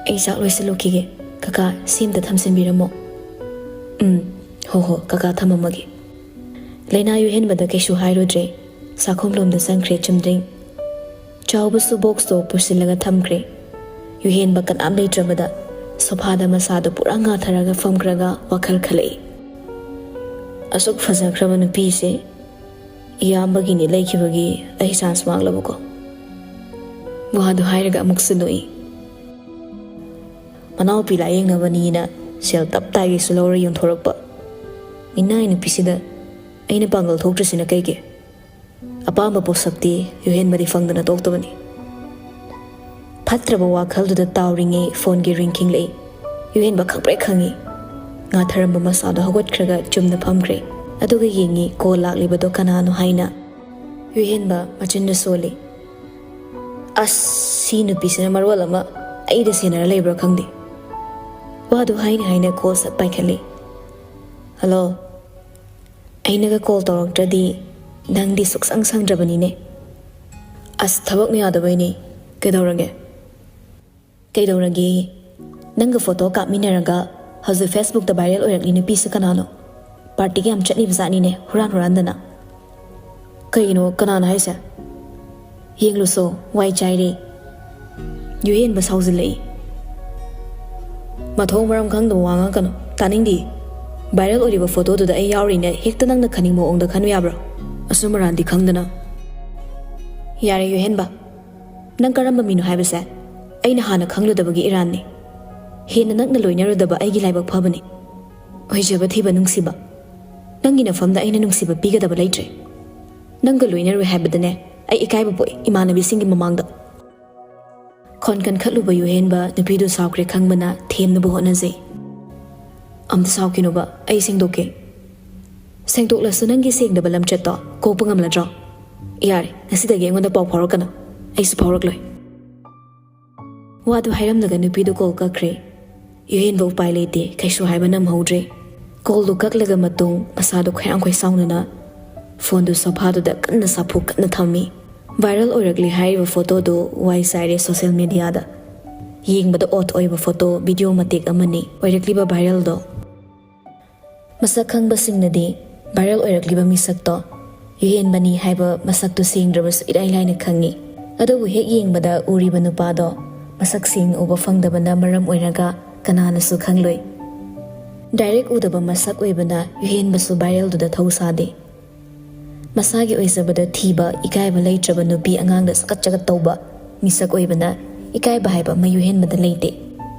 "ꯑꯩ ꯆꯥꯛ ꯂꯣꯏꯁꯤꯜꯂꯨꯈꯤꯒꯦ꯫ ꯀꯀꯥ, ꯁꯤ ꯑꯝꯇ ꯊꯝꯖꯤꯟꯕꯤꯔꯝꯃꯣ꯫" "ꯎꯝ, ꯍꯣ ꯍꯣ, ꯀꯀꯥ ꯊꯝꯃꯝꯃꯒꯦ꯫" ꯂꯩꯅꯥ ꯌꯨꯍꯦꯟꯕꯗ ꯀꯩꯁꯨ ꯍꯥꯏꯔꯨꯗ꯭ꯔꯦ꯫ ꯆꯥꯛꯈꯨꯝꯂꯣꯝꯗ ꯆꯪꯈ꯭ꯔꯦ ꯆꯨꯝꯗ꯭ꯔꯤꯡ꯫ ꯆꯥꯎꯕꯁꯨ ꯕꯣꯛꯁꯇꯣ ꯄꯨꯁꯤꯜꯂꯒ ꯊꯝꯈ꯭ꯔꯦ꯫ ꯌꯨꯍꯦꯟꯕ ꯀꯅꯥꯝ ꯂꯩꯇ꯭ꯔꯕꯗ ꯁꯣꯐꯥꯗ ꯃꯁꯥꯗꯣ ꯄꯨꯔꯥ ꯉꯥꯊꯔꯒ ꯐꯝꯈ꯭ꯔꯒ ꯋꯥꯈꯜ ꯈꯜꯂꯛꯏ꯫ "ꯑꯁꯨꯛ ꯐꯖꯈ꯭ꯔꯕ ꯅꯨꯄꯤꯁꯦ ꯏꯌꯥꯝꯕꯒꯤꯅꯤ ꯂꯩꯈꯤꯕꯒꯤ ꯑꯩ ꯆꯥꯟꯁ ꯃꯥꯡꯂꯕꯀꯣ?" ꯋꯥꯗꯨ ꯍꯥꯏꯔꯒ ꯑꯃꯨꯛꯁꯨ ꯅꯣꯛꯏ꯫ ꯃꯅꯥꯎꯄꯤ ꯂꯥꯌꯦꯡꯅꯕꯅꯤꯅ ꯁꯦꯜ ꯇꯞ ꯇꯥꯏꯒꯩꯁꯨ ꯂꯧꯔ ꯌꯣꯟꯊꯣꯔꯛꯄ ꯃꯤꯅꯥꯏ ꯅꯨꯄꯤꯁꯤꯗ ꯑꯩꯅ ꯄꯥꯡꯒꯜ ꯊꯣꯛꯇ꯭ꯔꯤꯁꯤꯅ ꯀꯩꯒꯤ? ꯑꯄꯥꯝꯕ ꯄꯣꯠꯁꯛꯇꯤ ꯌꯨꯍꯦꯟꯕꯗꯤ ꯐꯪꯗꯅ ꯇꯣꯛꯇꯕꯅꯤ꯫ ꯐꯠꯇ꯭ꯔꯕ ꯋꯥꯈꯜꯗꯨꯗ ꯇꯥꯎꯔꯤꯉꯩ ꯐꯣꯟꯒꯤ ꯔꯤꯡ ꯈꯤꯡꯂꯛꯏ꯫ ꯌꯨꯍꯦꯟꯕ ꯈꯪꯄ꯭ꯔꯦꯛ ꯈꯪꯉꯤ꯫ ꯉꯥꯊꯔꯝꯕ ꯃꯁꯥꯗꯣ ꯍꯧꯒꯠꯈ꯭ꯔꯒ ꯆꯨꯝꯅ ꯐꯝꯈ꯭ꯔꯦ꯫ ꯑꯗꯨꯒ ꯌꯦꯡꯉꯤ ꯀꯣꯜ ꯂꯥꯛꯂꯤꯕꯗꯣ ꯀꯅꯥꯅꯣ ꯍꯥꯏꯅ꯫ ꯌꯨꯍꯦꯟꯕ ꯃꯆꯤꯟꯗ ꯁꯣꯜꯂꯤ꯫ "ꯑꯁ, ꯁꯤ ꯅꯨꯄꯤꯁꯤꯅ ꯃꯔꯣꯜ ꯑꯃ ꯑꯩꯗ ꯁꯦꯟꯅꯔ ꯂꯩꯕ꯭ꯔꯥ ꯈꯪꯗꯦ"꯫ ꯋꯥꯗꯨ ꯍꯥꯏꯅ ꯍꯥꯏꯅ ꯀꯣꯜ ꯁꯠ ꯄꯥꯏꯈꯠꯂꯤ꯫ "ꯍꯜꯂꯣ꯫ ꯑꯩꯅꯒ ꯀꯣꯜ ꯇꯧꯔꯛꯇ꯭ꯔꯗꯤ ꯅꯪꯗꯤ ꯁꯨꯛꯁꯪ ꯁꯪꯗ꯭ꯔꯕꯅꯤꯅꯦ"꯫ "ꯑꯁ, ꯊꯕꯛꯅ ꯌꯥꯗꯕꯩꯅꯦ꯫ ꯀꯩꯗꯧꯔꯒꯦ?" "ꯀꯩꯗꯧꯔꯒꯦ? ꯅꯪꯒ ꯐꯣꯇꯣ ꯀꯥꯞꯃꯤꯟꯅꯔꯒ ꯍꯧꯖꯤꯛ ꯐꯦꯁꯕꯨꯛꯇ ꯚꯥꯏꯔꯦꯜ ꯑꯣꯏꯔꯛꯂꯤ ꯅꯨꯄꯤꯁꯦ ꯀꯅꯥꯅꯣ? ꯄꯥꯔꯇꯤꯒ ꯌꯥꯝ ꯆꯠꯂꯤꯕ ꯖꯥꯠꯅꯤꯅꯦ, ꯍꯨꯔꯥꯟ ꯍꯨꯔꯥꯟꯗꯅ"꯫ "ꯀꯩꯅꯣ, ꯀꯅꯥꯅꯣ ꯍꯥꯏꯁꯦ? ꯌꯦꯡꯂꯨꯁꯣ, ꯋꯥꯏ ꯆꯥꯏꯔꯦ"꯫ ꯌꯨꯍꯦꯟꯕ ꯁꯥꯎꯖꯤꯜꯂꯛꯏ꯫ "ꯃꯊꯣꯡ ꯃꯔꯝ ꯈꯪꯗꯕ ꯋꯥ ꯉꯥꯡꯀꯅꯨ, ꯇꯥꯅꯤꯡꯗꯦ꯫ ꯚꯥꯏꯔꯦꯜ ꯑꯣꯏꯔꯤꯕ ꯐꯣꯇꯣꯗꯨꯗ ꯑꯩ ꯌꯥꯎꯔꯤꯅꯦ, ꯍꯦꯛꯇ ꯅꯪꯅ ꯈꯟꯅꯤꯡꯕ ꯃꯑꯣꯡꯗ ꯈꯟꯕ ꯌꯥꯕ꯭ꯔꯣ? ꯑꯆꯨꯝ ꯑꯔꯥꯟꯗꯤ ꯈꯪꯗꯅ"꯫ "ꯌꯥꯔꯦ ꯌꯨꯍꯦꯟꯕ, ꯅꯪ ꯀꯔꯝꯕ ꯃꯤꯅꯣ ꯍꯥꯏꯕꯁꯦ ꯑꯩꯅ ꯍꯥꯟꯅ ꯈꯪꯂꯨꯗꯕꯒꯤ ꯏꯔꯥꯟꯅꯤ꯫ ꯍꯦꯟꯅ ꯅꯛꯅ ꯂꯣꯏꯅꯔꯨꯗꯕ ꯑꯩꯒꯤ ꯂꯥꯏꯕꯛ ꯐꯕꯅꯤ꯫ ꯑꯣꯏꯖꯕ ꯊꯤꯕ ꯅꯨꯡꯁꯤꯕ, ꯅꯪꯒꯤ ꯅꯐꯝꯗ ꯑꯩꯅ ꯅꯨꯡꯁꯤꯕ ꯄꯤꯒꯗꯕ ꯂꯩꯇ꯭ꯔꯦ꯫ ꯅꯪꯒ ꯂꯣꯏꯅꯔꯣꯏ ꯍꯥꯏꯕꯗꯅꯦ ꯑꯩ ꯏꯀꯥꯏꯕ ꯄꯣꯛꯏ ꯏꯃꯥꯟꯅꯕꯤꯁꯤꯡꯒꯤ ꯃꯃꯥꯡꯗ"꯫ ꯈꯣꯟ ꯀꯟꯈꯠꯂꯨꯕ ꯌꯨꯍꯦꯟꯕ ꯅꯨꯄꯤꯗꯨ ꯁꯥꯎꯈ꯭ꯔꯦ ꯈꯪꯕꯅ ꯊꯦꯝꯅꯕ ꯍꯣꯠꯅꯖꯩ꯫ "ꯑꯝꯇ ꯁꯥꯎꯈꯤꯅꯣꯕ, ꯑꯩ ꯁꯦꯡꯗꯣꯛꯀꯦ"꯫ "ꯁꯦꯡꯗꯣꯛꯂꯁꯨ ꯅꯪꯒꯤ ꯁꯦꯡꯗꯕ ꯂꯝꯆꯠꯇꯣ ꯀꯣꯛꯄ ꯉꯝꯂꯗ꯭ꯔꯣ? ꯌꯥꯔꯦ, ꯉꯁꯤꯗꯒꯤ ꯑꯩꯉꯣꯟꯗ ꯄꯥꯎ ꯐꯥꯎꯔꯛꯀꯅꯨ, ꯑꯩꯁꯨ ꯐꯥꯎꯔꯛꯂꯣꯏ"꯫ ꯋꯥꯗꯨ ꯍꯥꯏꯔꯝꯂꯒ ꯅꯨꯄꯤꯗꯨ ꯀꯣꯜ ꯀꯛꯈ꯭ꯔꯦ꯫ ꯌꯨꯍꯦꯟꯕ ꯎꯄꯥꯏ ꯂꯩꯇꯦ, ꯀꯩꯁꯨ ꯍꯥꯏꯕ ꯅꯝꯍꯧꯗ꯭ꯔꯦ꯫ ꯀꯣꯜꯗꯨ ꯀꯛꯂꯒ ꯃꯇꯨꯡ ꯃꯁꯥꯗꯨ ꯈꯣꯏꯔꯥꯡ ꯈꯣꯏꯁꯥꯎꯅꯅ ꯐꯣꯟꯗꯨ ꯁꯣꯐꯥꯗꯨꯗ ꯀꯟꯅ ꯁꯥꯐꯨ ꯀꯟꯅ ꯊꯝꯃꯤ꯫ ꯚꯥꯏꯔꯦꯜ ꯑꯣꯏꯔꯛꯂꯤ ꯍꯥꯏꯔꯤꯕ ꯐꯣꯇꯣꯗꯨ ꯋꯥꯏ ꯆꯥꯏꯔꯦ ꯁꯣꯁꯦꯜ ꯃꯤꯗꯤꯌꯥꯗ꯫ ꯌꯦꯡꯕꯗ ꯑꯣꯠ ꯑꯣꯏꯕ ꯐꯣꯇꯣ, ꯚꯤꯗꯤꯑꯣ ꯃꯇꯦꯛ ꯑꯃꯅꯤ ꯑꯣꯏꯔꯛꯂꯤꯕ ꯚꯥꯏꯔꯦꯜꯗꯣ꯫ ꯃꯁꯛ ꯈꯪꯕꯁꯤꯡꯅꯗꯤ ꯚꯥꯏꯔꯦꯜ ꯑꯣꯏꯔꯛꯂꯤꯕ ꯃꯤꯁꯛꯇꯣ ꯌꯨꯍꯦꯟꯕꯅꯤ ꯍꯥꯏꯕ ꯃꯁꯛꯇꯨ ꯁꯦꯡꯗ꯭ꯔꯕꯁꯨ ꯏꯔꯥꯏ ꯂꯥꯏꯅ ꯈꯪꯉꯤ꯫ ꯑꯗꯨꯕꯨ ꯍꯦꯛ ꯌꯦꯡꯕꯗ ꯎꯔꯤꯕ ꯅꯨꯄꯥꯗꯣ ꯃꯁꯛ ꯁꯦꯡꯅ ꯎꯕ ꯐꯪꯗꯕꯅ ꯃꯔꯝ ꯑꯣꯏꯔꯒ ꯀꯅꯥꯅꯁꯨ ꯈꯪꯂꯣꯏ꯫ ꯗꯥꯏꯔꯦꯛ ꯎꯗꯕ ꯃꯁꯛ ꯑꯣꯏꯕꯅ ꯌꯨꯍꯦꯟꯕꯁꯨ ꯚꯥꯏꯔꯦꯜꯗꯨꯗ ꯊꯧ ꯁꯥꯗꯦ꯫ ꯃꯁꯥꯒꯤ ꯑꯣꯏꯖꯕꯗ ꯊꯤꯕ, ꯏꯀꯥꯏꯕ ꯂꯩꯇ꯭ꯔꯕ ꯅꯨꯄꯤ ꯑꯉꯥꯡꯗ ꯆꯒꯠ ꯆꯒꯠ ꯇꯧꯕ, ꯃꯤꯁꯛ ꯑꯣꯏꯕꯅ ꯏꯀꯥꯏꯕ ꯍꯥꯏꯕ ꯑꯃ ꯌꯨꯍꯦꯟꯕꯗ ꯂꯩꯇꯦ꯫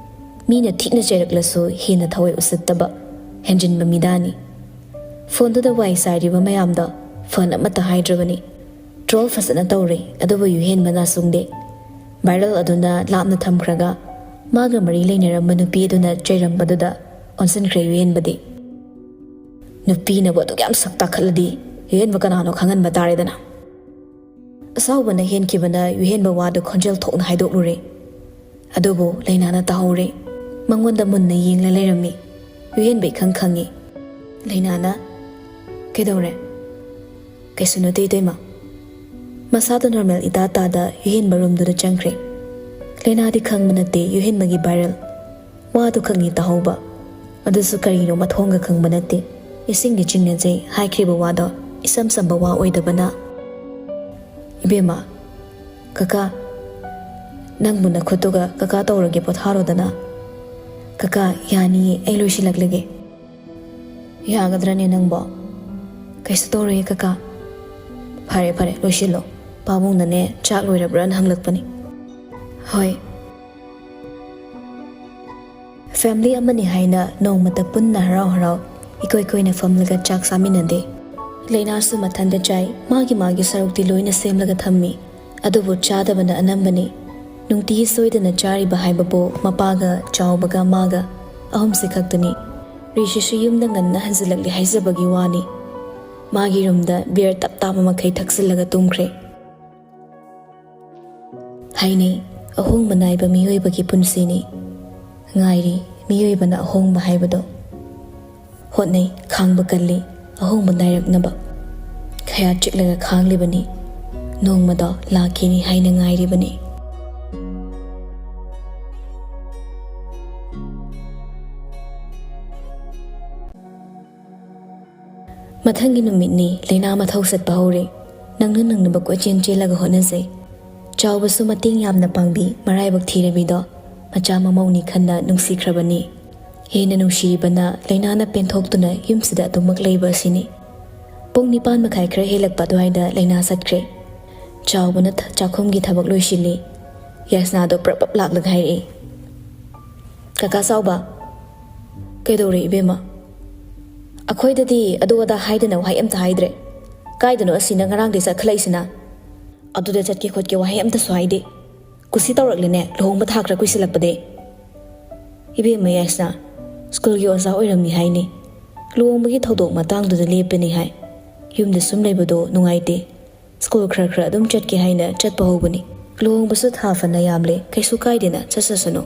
ꯃꯤꯅ ꯊꯤꯅ ꯆꯩꯔꯛꯂꯁꯨ ꯍꯦꯟꯅ ꯊꯋꯥꯏ ꯎꯁꯤꯠꯇꯕ, ꯍꯦꯟꯖꯤꯟꯕ ꯃꯤꯗꯥꯅꯤ꯫ ꯐꯣꯟꯗꯨꯗ ꯋꯥꯏ ꯆꯥꯏꯔꯤꯕ ꯃꯌꯥꯝꯗꯣ ꯐꯣꯟ ꯑꯃꯠꯇ ꯍꯥꯏꯗ꯭ꯔꯕꯅꯤ꯫ ꯇ꯭ꯔꯣꯜ ꯐꯖꯅ ꯇꯧꯔꯦ, ꯑꯗꯨꯕꯨ ꯌꯨꯍꯦꯟꯕ ꯅꯥꯁꯨꯡꯗꯦ꯫ ꯚꯥꯏꯔꯦꯜ ꯑꯗꯨꯅ ꯂꯥꯞꯅ ꯊꯝꯈ꯭ꯔꯒ ꯃꯥꯒ ꯃꯔꯤ ꯂꯩꯅꯔꯝꯕ ꯅꯨꯄꯤ ꯑꯗꯨꯅ ꯆꯩꯔꯝꯕꯗꯨꯗ ꯑꯣꯟꯁꯤꯟꯈ꯭ꯔꯦ ꯌꯨꯍꯦꯟꯕꯗꯤ꯫ ꯅꯨꯄꯤꯅꯕꯨ ꯑꯗꯨꯛ ꯌꯥꯝ ꯁꯛ ꯇꯥꯈꯠꯂꯗꯤ ꯌꯨꯍꯦꯟꯕ ꯀꯅꯥꯅꯣ ꯈꯪꯍꯟꯕ ꯇꯥꯔꯦꯗꯅ꯫ ꯑꯁꯥꯎꯕꯅ ꯍꯦꯟꯈꯤꯕꯅ ꯌꯨꯍꯦꯟꯕ ꯋꯥꯗꯨ ꯈꯣꯟꯖꯦꯜ ꯊꯣꯛꯅ ꯍꯥꯏꯗꯣꯛꯂꯨꯔꯦ꯫ ꯑꯗꯨꯕꯨ ꯂꯩꯅꯥꯅ ꯇꯥꯍꯧꯔꯦ꯫ ꯃꯉꯣꯟꯗ ꯃꯨꯟꯅ ꯌꯦꯡꯂ ꯂꯩꯔꯝꯃꯤ꯫ ꯌꯨꯍꯦꯟꯕ ꯏꯈꯪ ꯈꯪꯉꯤ꯫ ꯂꯩꯅꯥꯅ, "ꯀꯩꯗꯧꯔꯦ?" "ꯀꯩꯁꯨ ꯅꯠꯇꯦ, ꯏꯇꯩꯃ꯫" ꯃꯁꯥꯗꯣ ꯅꯣꯔꯃꯦꯜ ꯏꯇꯥ ꯇꯥꯗ ꯌꯨꯍꯦꯟꯕ ꯔꯨꯝꯗꯨꯗ ꯆꯪꯈ꯭ꯔꯦ꯫ ꯂꯩꯅꯥꯗꯤ ꯈꯪꯕ ꯅꯠꯇꯦ ꯌꯨꯍꯦꯟꯕꯒꯤ ꯚꯥꯏꯔꯦꯜ꯫ ꯋꯥꯗꯨ ꯈꯛꯅꯤ ꯇꯥꯍꯧꯕ꯫ ꯑꯗꯨꯁꯨ ꯀꯔꯤꯅꯣ ꯃꯊꯣꯡꯒ ꯈꯪꯕ ꯅꯠꯇꯦ꯫ ꯏꯁꯤꯡꯗꯤ ꯆꯤꯡꯅꯖꯩ ꯍꯥꯏꯈ꯭ꯔꯤꯕ ꯋꯥꯗꯣ ꯏꯁꯝ ꯁꯝꯕ ꯋꯥ ꯑꯣꯏꯗꯕꯅ꯫ "ꯏꯕꯦꯝꯃ, ꯀꯀꯥ, ꯅꯪꯕꯨ ꯅꯈꯨꯠꯇꯨꯒ ꯀꯀꯥ ꯇꯧꯔꯒꯦ, ꯄꯣꯊꯥꯔꯣꯗꯅ꯫" "ꯀꯀꯥ, ꯌꯥꯅꯤꯌꯦ, ꯑꯩ ꯂꯣꯏꯁꯤꯜꯂꯛꯂꯒꯦ꯫" "ꯌꯥꯒꯗ꯭ꯔꯅꯦ ꯅꯪꯕꯣ?" "ꯀꯩꯁꯨ ꯇꯧꯔꯣꯏꯌꯦ ꯀꯀꯥ꯫" "ꯐꯔꯦ, ꯐꯔꯦ, ꯂꯣꯏꯁꯤꯜꯂꯣ꯫ ꯄꯥꯕꯨꯡꯅꯅꯦ ꯆꯥꯛ ꯂꯣꯏꯔꯕ꯭ꯔꯥꯅ ꯍꯪꯂꯛꯄꯅꯤ꯫" "ꯍꯣꯏ꯫" ꯐꯦꯃꯤꯂꯤ ꯑꯃꯅꯤ ꯍꯥꯏꯅ ꯅꯣꯡꯃꯇ ꯄꯨꯟꯅ ꯍꯔꯥꯎ ꯍꯔꯥꯎ ꯏꯀꯣꯏ ꯀꯣꯏꯅ ꯐꯝꯂꯒ ꯆꯥꯛ ꯆꯥꯃꯤꯟꯅꯗꯦ꯫ ꯂꯩꯅꯥꯁꯨ ꯃꯊꯟꯇ ꯆꯥꯏ, ꯃꯥꯒꯤ ꯃꯥꯒꯤ ꯁꯔꯨꯛꯇꯤ ꯂꯣꯏꯅ ꯁꯦꯝꯂꯒ ꯊꯝꯃꯤ꯫ ꯑꯗꯨꯕꯨ ꯆꯥꯗꯕꯅ ꯑꯅꯝꯕꯅꯤ꯫ ꯅꯨꯡꯇꯤꯒꯤ ꯁꯣꯏꯗꯅ ꯆꯥꯔꯤꯕ ꯍꯥꯏꯕꯕꯨ ꯃꯄꯥꯒ ꯆꯥꯎꯕꯒ ꯃꯥꯒ ꯑꯍꯨꯝꯁꯤ ꯈꯛꯇꯅꯤ꯫ ꯔꯤꯁꯤꯁꯨ ꯌꯨꯝꯗ ꯉꯟꯅ ꯍꯟꯖꯤꯜꯂꯛꯂꯦ ꯍꯥꯏꯖꯕꯒꯤ ꯋꯥꯅꯤ꯫ ꯃꯥꯒꯤ ꯔꯨꯝꯗ ꯕꯤꯌꯔ ꯇꯞ ꯇꯥꯕ ꯃꯈꯩ ꯊꯛꯆꯤꯜꯂꯒ ꯇꯨꯝꯈ꯭ꯔꯦ꯫ ꯍꯥꯏꯅꯩ, ꯑꯍꯣꯡꯕ ꯅꯥꯏꯕ ꯃꯤꯑꯣꯏꯕꯒꯤ ꯄꯨꯟꯁꯤꯅꯤ꯫ ꯉꯥꯏꯔꯤ ꯃꯤꯑꯣꯏꯕꯅ ꯑꯍꯣꯡꯕ ꯍꯥꯏꯕꯗꯣ꯫ ꯍꯣꯠꯅꯩ, ꯈꯥꯡꯕ ꯀꯜꯂꯤ, ꯑꯍꯣꯡꯕ ꯅꯥꯏꯔꯛꯅꯕ꯫ ꯈꯌꯥꯠ ꯆꯤꯛꯂꯒ ꯈꯥꯡꯂꯤꯕꯅꯤ꯫ ꯅꯣꯡꯃꯗꯣ ꯂꯥꯛꯈꯤꯅꯤ ꯍꯥꯏꯅ ꯉꯥꯏꯔꯤꯕꯅꯤ꯫ ꯃꯊꯪꯒꯤ ꯅꯨꯃꯤꯠꯅꯤ, ꯂꯩꯅꯥ ꯃꯊꯧ ꯆꯠꯄ ꯍꯧꯔꯦ꯫ ꯅꯪꯅ ꯅꯪꯅꯕ ꯀꯣꯏꯆꯦꯟ ꯆꯦꯜꯂꯒ ꯍꯣꯠꯅꯖꯩ꯫ ꯆꯥꯎꯕꯁꯨ ꯃꯇꯦꯡ ꯌꯥꯝꯅ ꯄꯥꯡꯕꯤ, ꯃꯔꯥꯏꯕꯛ ꯊꯤꯔꯕꯤꯗꯣ ꯃꯆꯥ ꯃꯃꯧꯅꯤ ꯈꯟꯅ ꯅꯨꯡꯁꯤꯈ꯭ꯔꯕꯅꯤ꯫ ꯍꯦꯟꯅ ꯅꯨꯡꯁꯤꯔꯤꯕꯅ ꯂꯩꯅꯥꯅ ꯄꯦꯟꯊꯣꯛꯇꯨꯅ ꯌꯨꯝꯁꯤꯗ ꯑꯗꯨꯃꯛ ꯂꯩꯕ ꯑꯁꯤꯅꯤ꯫ ꯄꯨꯡ ꯅꯤꯄꯥꯟ ꯃꯈꯥꯏ ꯈꯔ ꯍꯦꯜꯂꯛꯄ ꯑꯗꯨꯋꯥꯏꯗ ꯂꯩꯅꯥ ꯆꯠꯈ꯭ꯔꯦ꯫ ꯆꯥꯎꯕꯅ ꯊ- ꯆꯥꯛꯈꯨꯝꯒꯤ ꯊꯕꯛ ꯂꯣꯏꯁꯤꯜꯂꯤ꯫ ꯌꯥꯏꯁꯅꯥꯗꯣ ꯄ꯭ꯔꯞ ꯄ꯭ꯔꯞ ꯂꯥꯛꯂꯒ ꯍꯥꯏꯔꯛꯏ, "ꯀꯀꯥ ꯆꯥꯎꯕ, ꯀꯩꯗꯧꯔꯦ ꯏꯕꯦꯝꯃ? ꯑꯩꯈꯣꯏꯗꯗꯤ ꯑꯗꯨ ꯑꯗꯥ ꯍꯥꯏꯗꯅ ꯋꯥꯍꯩ ꯑꯝꯇ ꯍꯥꯏꯗ꯭ꯔꯦ꯫ ꯀꯥꯏꯗꯅꯣ ꯑꯁꯤꯅ ꯉꯔꯥꯡꯗꯩ ꯆꯠꯈꯠꯂꯛꯏꯁꯤꯅ? ꯑꯗꯨꯗ ꯆꯠꯀꯦ ꯈꯣꯠꯀꯦ ꯋꯥꯍꯩ ꯑꯝꯇꯁꯨ ꯍꯥꯏꯗꯦ꯫ ꯀꯨꯁꯤ ꯇꯧꯔꯛꯂꯦꯅꯦ, ꯂꯨꯍꯣꯡꯕ ꯊꯥ ꯈꯔ ꯀꯨꯏꯁꯤꯜꯂꯛꯄꯗꯤ꯫" "ꯏꯕꯦꯝꯃ ꯌꯥꯏꯁꯅꯥ, ꯁ꯭ꯀꯨꯜꯒꯤ ꯑꯣꯖꯥ ꯑꯣꯏꯔꯝꯃꯤ ꯍꯥꯏꯅꯤ꯫ ꯂꯨꯍꯣꯡꯕꯒꯤ ꯊꯧꯗꯣꯛ ꯃꯇꯥꯡꯗꯨꯗ ꯂꯦꯞꯄꯅꯤ ꯍꯥꯏ꯫ ꯌꯨꯝꯗ ꯁꯨꯝ ꯂꯩꯕꯗꯣ ꯅꯨꯡꯉꯥꯏꯇꯦ꯫ ꯁ꯭ꯀꯨꯜ ꯈꯔ ꯈꯔ ꯑꯗꯨꯝ ꯆꯠꯀꯦ ꯍꯥꯏꯅ ꯆꯠꯄ ꯍꯧꯕꯅꯤ꯫ ꯂꯨꯍꯣꯡꯕꯁꯨ ꯊꯥ ꯐꯅ ꯌꯥꯝꯂꯦ, ꯀꯩꯁꯨ ꯀꯥꯏꯗꯦꯅ ꯆꯠꯆꯁꯅꯨ꯫"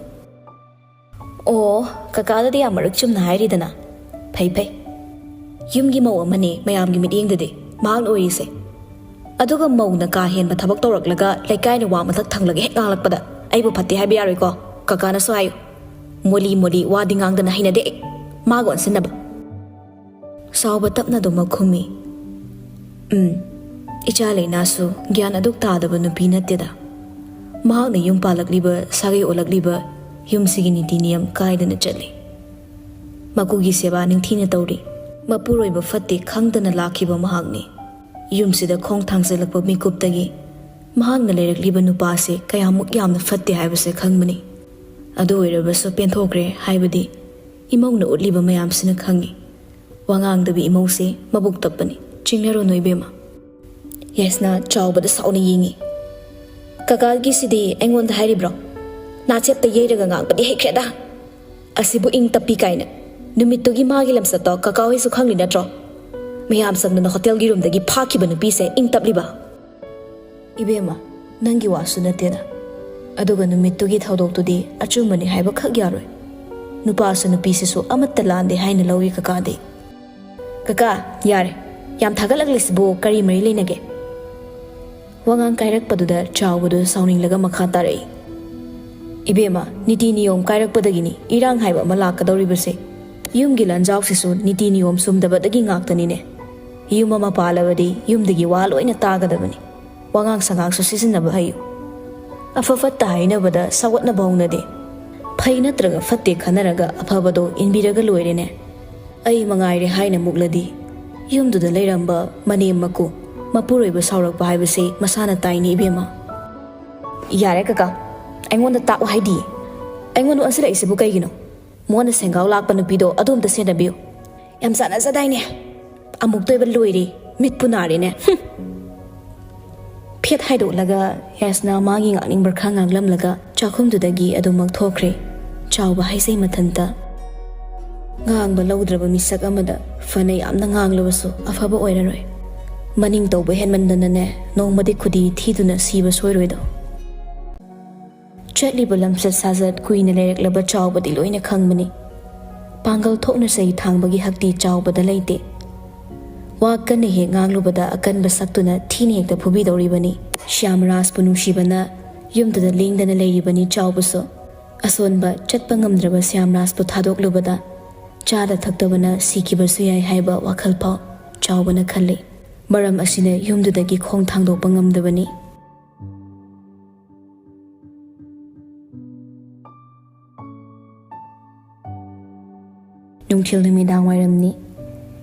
"ꯑꯣ, ꯀꯀꯥꯗꯗꯤ ꯌꯥꯝ ꯃꯔꯛ ꯆꯨꯝꯅ ꯍꯥꯏꯔꯤꯗꯅ꯫ ꯐꯩ ꯐꯩ꯫ ꯌꯨꯝꯒꯤ ꯃꯧ ꯑꯃꯅꯤ ꯃꯌꯥꯝꯒꯤ ꯃꯤꯠꯌꯦꯡꯗꯗꯤ ꯃꯍꯥꯛꯅ ꯑꯣꯏꯔꯤꯁꯦ꯫ ꯑꯗꯨꯒ ꯃꯧꯅ ꯀꯥ ꯍꯦꯟꯕ ꯊꯕꯛ ꯇꯧꯔꯛꯂꯒ ꯂꯩꯀꯥꯏꯅ ꯋꯥ ꯃꯊꯛ ꯊꯪꯂꯒ ꯍꯦꯛ ꯉꯥꯡꯂꯛꯄꯗ ꯑꯩꯕꯨ ꯐꯠꯇꯦ ꯍꯥꯏꯕ ꯌꯥꯔꯣꯏꯀꯣ꯫ ꯀꯀꯥꯅꯁꯨ ꯍꯥꯏꯌꯨ꯫ ꯃꯣꯂꯤ ꯃꯣꯂꯤ ꯋꯥꯗꯤ ꯉꯥꯡꯗꯅ ꯍꯩꯅꯗꯦ ꯑꯩ ꯃꯥꯒ ꯑꯣꯟꯁꯤꯟꯅꯕ꯫" ꯆꯥꯎꯕ ꯇꯞꯅ ꯑꯗꯨꯃꯛ ꯈꯨꯝꯃꯤ, "ꯎꯝ, ꯏꯆꯥ ꯂꯩꯅꯥꯁꯨ ꯒ꯭ꯌꯥꯟ ꯑꯗꯨꯛ ꯇꯥꯗꯕ ꯅꯨꯄꯤ ꯅꯠꯇꯦꯗ꯫ ꯃꯍꯥꯛꯅ ꯌꯨꯝ ꯄꯥꯜꯂꯛꯂꯤꯕ, ꯁꯥꯒꯩ ꯑꯣꯜꯂꯛꯂꯤꯕ ꯌꯨꯝꯁꯤꯒꯤ ꯅꯤꯇꯤ ꯅꯤꯌꯝ ꯀꯥꯏꯗꯅ ꯆꯠꯂꯤ꯫ ꯃꯀꯨꯒꯤ ꯁꯦꯕꯥ ꯅꯤꯡꯊꯤꯅ ꯇꯧꯔꯤ꯫ ꯃꯄꯨꯔꯣꯏꯕ ꯐꯠꯇꯦ ꯈꯪꯗꯅ ꯂꯥꯛꯈꯤꯕ ꯃꯍꯥꯛꯅꯤ꯫ ꯌꯨꯝꯁꯤꯗ ꯈꯣꯡ ꯊꯥꯡꯖꯜꯂꯛꯄ ꯃꯤꯀꯨꯞꯇꯒꯤ ꯃꯍꯥꯛꯅ ꯂꯩꯔꯛꯂꯤꯕ ꯅꯨꯄꯥꯁꯦ ꯀꯌꯥꯃꯨꯛ ꯌꯥꯝꯅ ꯐꯠꯇꯦ ꯍꯥꯏꯕꯁꯦ ꯈꯪꯕꯅꯤ꯫ ꯑꯗꯨ ꯑꯣꯏꯔꯕꯁꯨ ꯄꯦꯟꯊꯣꯛꯈ꯭ꯔꯦ ꯍꯥꯏꯕꯗꯤ ꯏꯃꯧꯅ ꯎꯠꯂꯤꯕ ꯃꯌꯥꯝꯁꯤꯅ ꯈꯪꯉꯤ꯫ ꯋꯥꯉꯥꯡꯗꯕꯤ ꯏꯃꯧꯁꯦ ꯃꯕꯨꯛ ꯇꯞꯄꯅꯤ꯫ ꯆꯤꯡꯅꯔꯨꯅꯨ ꯏꯕꯦꯝꯃ꯫" ꯌꯥꯏꯁꯅꯥ ꯆꯥꯎꯕꯗ ꯁꯥꯎꯅ ꯌꯦꯡꯉꯤ꯫ "ꯀꯀꯥꯒꯤꯁꯤꯗꯤ ꯑꯩꯉꯣꯟꯗ ꯍꯥꯏꯔꯤꯕ꯭ꯔꯣ? ꯅꯥꯆꯦꯞꯇ ꯌꯩꯔꯒ ꯉꯥꯡꯕꯗꯤ ꯍꯩꯈ꯭ꯔꯦꯗ꯫ ꯑꯁꯤꯕꯨ ꯏꯪ ꯇꯞꯄꯤ ꯀꯥꯏꯅ꯫ ꯅꯨꯃꯤꯠꯇꯨꯒꯤ ꯃꯥꯒꯤ ꯂꯝꯆꯠꯇꯣ ꯀꯀꯥ ꯍꯣꯏꯁꯨ ꯈꯪꯂꯤ ꯅꯠꯇ꯭ꯔꯣ? ꯃꯌꯥꯝ ꯆꯪꯗꯅ ꯍꯣꯇꯦꯜꯒꯤ ꯔꯨꯝꯗꯒꯤ ꯐꯥꯈꯤꯕ ꯅꯨꯄꯤꯁꯦ ꯏꯪ ꯇꯞꯂꯤꯕ?" "ꯏꯕꯦꯝꯃ, ꯅꯪꯒꯤ ꯋꯥꯁꯨ ꯅꯠꯇꯦꯗ꯫ ꯑꯗꯨꯒ ꯅꯨꯃꯤꯠꯇꯨꯒꯤ ꯊꯧꯗꯣꯛꯇꯨꯗꯤ ꯑꯆꯨꯝꯕꯅꯤ ꯍꯥꯏꯕꯈꯛ ꯌꯥꯔꯣꯏ꯫ ꯅꯨꯄꯥꯁꯨ ꯅꯨꯄꯤꯁꯤꯁꯨ ꯑꯃꯠꯇ ꯂꯥꯟꯗꯦ ꯍꯥꯏꯅ ꯂꯧꯏ ꯀꯀꯥꯗꯤ꯫" "ꯀꯀꯥ, ꯌꯥꯔꯦ꯫ ꯌꯥꯝ ꯊꯥꯒꯠꯂꯛꯂꯤꯁꯤꯕꯨ ꯀꯔꯤ ꯃꯔꯤ ꯂꯩꯅꯒꯦ?" ꯋꯥꯉꯥꯡ ꯀꯥꯏꯔꯛꯄꯗꯨꯗ ꯆꯥꯎꯕꯗꯨ ꯁꯥꯎꯅꯤꯡꯂꯒ ꯃꯈꯥ ꯇꯥꯔꯛꯏ, "ꯏꯕꯦꯝꯃ, ꯅꯤꯇꯤ ꯅꯤꯌꯣꯝ ꯀꯥꯏꯔꯛꯄꯗꯒꯤꯅꯤ ꯏꯔꯥꯡ ꯍꯥꯏꯕ ꯑꯃ ꯂꯥꯛꯀꯗꯧꯔꯤꯕꯁꯦ꯫ ꯌꯨꯝꯒꯤ ꯂꯥꯟꯖꯥꯎꯁꯤꯁꯨ ꯅꯤꯇꯤ ꯅꯤꯌꯣꯝ ꯆꯨꯝꯗꯕꯗꯒꯤ ꯉꯥꯛꯇꯅꯤꯅꯦ꯫ ꯌꯨꯝ ꯑꯃ ꯄꯥꯜꯂꯕꯗꯤ ꯌꯨꯝꯗꯒꯤ ꯋꯥ ꯂꯣꯏꯅ ꯇꯥꯒꯗꯕꯅꯤ꯫ ꯋꯥꯉꯥꯡ ꯁꯉꯥꯡꯁꯨ ꯁꯤꯖꯤꯟꯅꯕ ꯍꯩꯌꯨ꯫ ꯑꯐ ꯐꯠꯇ ꯍꯥꯏꯅꯕꯗ ꯁꯥꯎꯒꯠꯅꯕ ꯍꯧꯅꯗꯦ꯫ ꯐꯩ ꯅꯠꯇ꯭ꯔꯒ ꯐꯠꯇꯦ ꯈꯟꯅꯔꯒ ꯑꯐꯕꯗꯣ ꯏꯟꯕꯤꯔꯒ ꯂꯣꯏꯔꯦꯅꯦ꯫ ꯑꯩ ꯃꯉꯥꯏꯔꯦ ꯍꯥꯏꯅ ꯃꯨꯛꯂꯗꯤ ꯌꯨꯝꯗꯨꯗ ꯂꯩꯔꯝꯕ ꯃꯅꯦꯝ ꯃꯀꯨ ꯃꯄꯨꯔꯣꯏꯕ ꯁꯥꯎꯔꯛꯄ ꯍꯥꯏꯕꯁꯦ ꯃꯁꯥꯅ ꯇꯥꯏꯅꯤ ꯏꯕꯦꯝꯃ꯫ ꯌꯥꯔꯦ ꯀꯀꯥ, ꯑꯩꯉꯣꯟꯗ ꯇꯥꯛꯑꯣ ꯍꯥꯏꯗꯤ꯫ ꯑꯩꯉꯣꯟꯗ ꯑꯣꯟꯁꯤꯜꯂꯛꯏꯁꯤꯕꯨ ꯀꯩꯒꯤꯅꯣ? ꯃꯉꯣꯟꯗ ꯁꯦꯡꯒꯥꯎ ꯂꯥꯛꯄ ꯅꯨꯄꯤꯗꯣ ꯑꯗꯨ ꯑꯝꯇ ꯁꯦꯟꯅꯕꯤꯌꯨ꯫ ꯌꯥꯝ ꯆꯥꯟꯅꯖꯗꯥꯏꯅꯦ꯫ ꯑꯃꯨꯛꯇꯣꯏꯕ ꯂꯣꯏꯔꯦ, ꯃꯤꯠꯄꯨ ꯅꯥꯔꯦꯅꯦ꯫ ꯍꯨꯝ꯫ ꯐꯦꯠ ꯍꯥꯏꯗꯣꯛꯂꯒ ꯌꯥꯁꯅꯥ ꯃꯥꯒꯤ ꯉꯥꯡꯅꯤꯡꯕ ꯈꯔ ꯉꯥꯡꯂꯝꯂꯒ ꯆꯥꯛꯈꯨꯝꯗꯨꯗꯒꯤ ꯑꯗꯨꯃꯛ ꯊꯣꯛꯈ꯭ꯔꯦ꯫ ꯆꯥꯎꯕ ꯍꯥꯏꯖꯩ ꯃꯊꯟꯇ꯫ ꯉꯥꯡꯕ ꯂꯧꯗ꯭ꯔꯕ ꯃꯤꯁꯛ ꯑꯃꯗ ꯐꯅ ꯌꯥꯝꯅ ꯉꯥꯡꯂꯕꯁꯨ ꯑꯐꯕ ꯑꯣꯏꯔꯔꯣꯏ꯫ ꯃꯅꯤꯡ ꯇꯧꯕ ꯍꯦꯟꯃꯟꯗꯅꯅꯦ, ꯅꯣꯡꯃꯗꯤ ꯈꯨꯗꯤ ꯊꯤꯗꯨꯅ ꯁꯤꯕ ꯁꯣꯏꯔꯣꯏꯗꯣ꯫ ꯆꯠꯂꯤꯕ ꯂꯝꯆꯠ ꯁꯥꯖꯠ ꯀꯨꯏꯅ ꯂꯩꯔꯛꯂꯕ ꯆꯥꯎꯕꯗꯤ ꯂꯣꯏꯅ ꯈꯪꯕꯅꯤ꯫ ꯄꯥꯡꯒꯜ ꯊꯣꯛꯅ ꯆꯩ ꯊꯥꯡꯕꯒꯤ ꯍꯛꯇꯤ ꯆꯥꯎꯕꯗ ꯂꯩꯇꯦ꯫ ꯋꯥ ꯀꯟꯅ ꯍꯦꯛ ꯉꯥꯡꯂꯨꯕꯗ ꯑꯀꯟꯕ ꯁꯛꯇꯨꯅ ꯊꯤꯅ ꯍꯦꯛꯇ ꯐꯨꯕꯤꯗꯧꯔꯤꯕꯅꯤ꯫ ꯁ꯭ꯌꯥꯝꯔꯥꯖꯄꯨ ꯅꯨꯡꯁꯤꯕꯅ ꯌꯨꯝꯗꯨꯗ ꯂꯦꯡꯗꯅ ꯂꯩꯔꯤꯕꯅꯤ ꯆꯥꯎꯕꯁꯨ꯫ ꯑꯁꯣꯟꯕ ꯆꯠꯄ ꯉꯝꯗ꯭ꯔꯕ ꯁ꯭ꯌꯥꯝꯔꯥꯖꯄꯨ ꯊꯥꯗꯣꯛꯂꯨꯕꯗ ꯆꯥꯗ ꯊꯛꯇꯕꯅ ꯁꯤꯈꯤꯕꯁꯨ ꯌꯥꯏ ꯍꯥꯏꯕ ꯋꯥꯈꯜ ꯐꯥꯎ ꯆꯥꯎꯕꯅ ꯈꯜꯂꯤ꯫ ꯃꯔꯝ ꯑꯁꯤꯅ ꯌꯨꯝꯗꯨꯗꯒꯤ ꯈꯣꯡ ꯊꯥꯡꯗꯣꯛꯄ ꯉꯝꯗꯕꯅꯤ꯫ ꯅꯨꯡꯊꯤꯜ ꯅꯨꯃꯤꯗꯥꯡ ꯋꯥꯏꯔꯝꯅꯤ꯫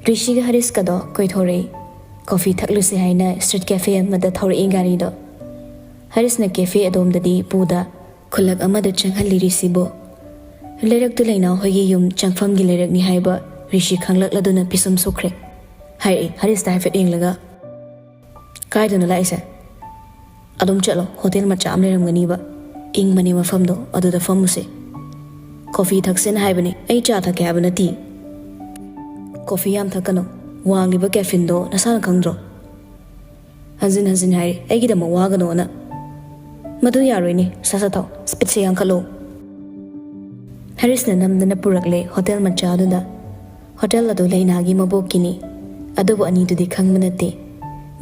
ꯔꯤꯁꯤꯒ ꯍꯔꯤꯁꯀꯗꯣ ꯀꯣꯏꯊꯣꯔꯛꯏ꯫ ꯀꯣꯐꯤ ꯊꯛꯂꯨꯁꯦ ꯍꯥꯏꯅ ꯁ꯭ꯇ꯭ꯔꯤꯠ ꯀꯦꯐꯦ ꯑꯃꯗ ꯊꯧꯔꯛꯏ ꯒꯥꯔꯤꯗꯣ꯫ ꯍꯔꯤꯁꯅ ꯀꯦꯐꯦ ꯑꯗꯣꯝꯗꯗꯤ ꯄꯨꯗ ꯈꯨꯜꯂꯛ ꯑꯃꯗ ꯆꯪꯍꯜꯂꯤ ꯔꯤꯁꯤꯕꯨ꯫ ꯂꯩꯔꯛꯇꯨ ꯂꯩꯅꯥ ꯍꯣꯏꯒꯤ ꯌꯨꯝ ꯆꯪꯐꯝꯒꯤ ꯂꯩꯔꯛꯅꯤ ꯍꯥꯏꯕ ꯔꯤꯁꯤ ꯈꯪꯂꯛꯂꯗꯨꯅ ꯄꯤꯁꯨꯝ ꯁꯨꯈ꯭ꯔꯦ꯫ ꯍꯥꯏꯔꯛꯏ ꯍꯔꯤꯁꯇ ꯍꯥꯏꯐꯦꯠ ꯌꯦꯡꯂꯒ, "ꯀꯥꯏꯗꯅꯣ ꯂꯥꯛꯏꯁꯦ?" "ꯑꯗꯨꯝ ꯆꯠꯂꯣ, ꯍꯣꯇꯦꯜ ꯃꯆꯥ ꯑꯃ ꯂꯩꯔꯝꯒꯅꯤꯕ꯫ ꯏꯪꯕꯅꯦ ꯃꯐꯝꯗꯣ, ꯑꯗꯨꯗ ꯐꯝꯃꯨꯁꯦ꯫ ꯀꯣꯐꯤ ꯊꯛꯁꯦꯅ ꯍꯥꯏꯕꯅꯦ, ꯑꯩ ꯆꯥ ꯊꯛꯀꯦ ꯍꯥꯏꯕ ꯅꯠꯇꯦ꯫" "ꯀꯣꯐꯤ ꯌꯥꯝ ꯊꯛꯀꯅꯨ, ꯋꯥꯡꯂꯤꯕ ꯀꯦꯐꯤꯟꯗꯣ ꯅꯁꯥꯅ ꯈꯪꯗ꯭ꯔꯣ?" ꯍꯟꯖꯤꯟ ꯍꯟꯖꯤꯟ ꯍꯥꯏꯔꯤ, "ꯑꯩꯒꯤꯗꯃꯛ ꯋꯥꯒꯅꯣꯅ꯫" "ꯃꯗꯨ ꯌꯥꯔꯣꯏꯅꯦ, ꯁꯠ ꯁꯠ ꯊꯛꯑꯣ, ꯁ꯭ꯄꯤꯠꯁꯦ ꯌꯥꯡꯈꯠꯂꯣ꯫" ꯍꯔꯤꯁꯅ ꯅꯝꯗꯅ ꯄꯨꯔꯛꯂꯦ ꯍꯣꯇꯦꯜ ꯃꯆꯥꯗꯨꯗ꯫ ꯍꯣꯇꯦꯜ ꯑꯗꯨ ꯂꯩꯅꯥꯒꯤ ꯃꯕꯣꯛꯀꯤꯅꯤ꯫ ꯑꯗꯨꯕꯨ ꯑꯅꯤꯗꯨꯗꯤ ꯈꯪꯕ ꯅꯠꯇꯦ꯫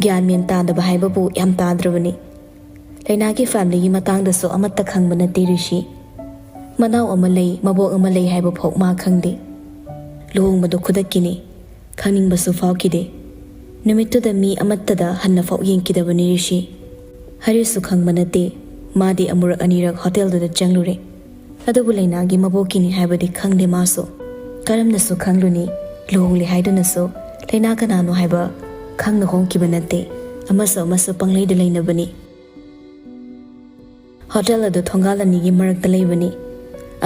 ꯒ꯭ꯌꯥꯟ ꯃꯦꯟ ꯇꯥꯗꯕ ꯍꯥꯏꯕꯕꯨ ꯌꯥꯝ ꯇꯥꯗ꯭ꯔꯕꯅꯤ꯫ ꯂꯩꯅꯥꯒꯤ ꯐꯦꯃꯤꯂꯤꯒꯤ ꯃꯇꯥꯡꯗꯁꯨ ꯑꯃꯠꯇ ꯈꯪꯕ ꯅꯠꯇꯦ ꯔꯤꯁꯤ꯫ ꯃꯅꯥꯎ ꯑꯃ ꯂꯩ, ꯃꯕꯣꯛ ꯑꯃ ꯂꯩ ꯍꯥꯏꯕ ꯐꯥꯎ ꯃꯥ ꯈꯪꯗꯦ꯫ ꯂꯨꯍꯣꯡꯕꯗꯨ ꯈꯨꯗꯛꯀꯤꯅꯤ꯫ ꯈꯪꯅꯤꯡꯕꯁꯨ ꯐꯥꯎꯈꯤꯗꯦ꯫ ꯅꯨꯃꯤꯠꯇꯨꯗ ꯃꯤ ꯑꯃꯠꯇꯗ ꯍꯟꯅ ꯐꯥꯎ ꯌꯦꯡꯈꯤꯗꯕꯅꯤ ꯔꯤꯁꯤ꯫ ꯍꯔꯤꯁꯁꯨ ꯈꯪꯕ ꯅꯠꯇꯦ꯫ ꯃꯥꯗꯤ ꯑꯃꯨꯔꯛ ꯑꯅꯤꯔꯛ ꯍꯣꯇꯦꯜꯗꯨꯗ ꯆꯪꯂꯨꯔꯦ꯫ ꯑꯗꯨꯕꯨ ꯂꯩꯅꯥꯒꯤ ꯃꯕꯣꯛꯀꯤꯅꯤ ꯍꯥꯏꯕꯗꯤ ꯈꯪꯗꯦ ꯃꯥꯁꯨ꯫ ꯀꯔꯝꯅꯁꯨ ꯈꯪꯂꯨꯅꯤ? ꯂꯨꯍꯣꯡꯂꯦ ꯍꯥꯏꯗꯨꯅꯁꯨ ꯂꯩꯅꯥ ꯀꯅꯥꯅꯣ ꯍꯥꯏꯕ ꯈꯪꯅ ꯍꯣꯡꯈꯤꯕ ꯅꯠꯇꯦ꯫ ꯑꯃꯁꯨ ꯑꯃꯁꯨ ꯄꯪꯂꯩꯗ ꯂꯩꯅꯕꯅꯤ꯫ ꯍꯣꯇꯦꯜ ꯑꯗꯨ ꯊꯣꯡꯒꯥꯜ ꯑꯅꯤꯒꯤ ꯃꯔꯛꯇ ꯂꯩꯕꯅꯤ꯫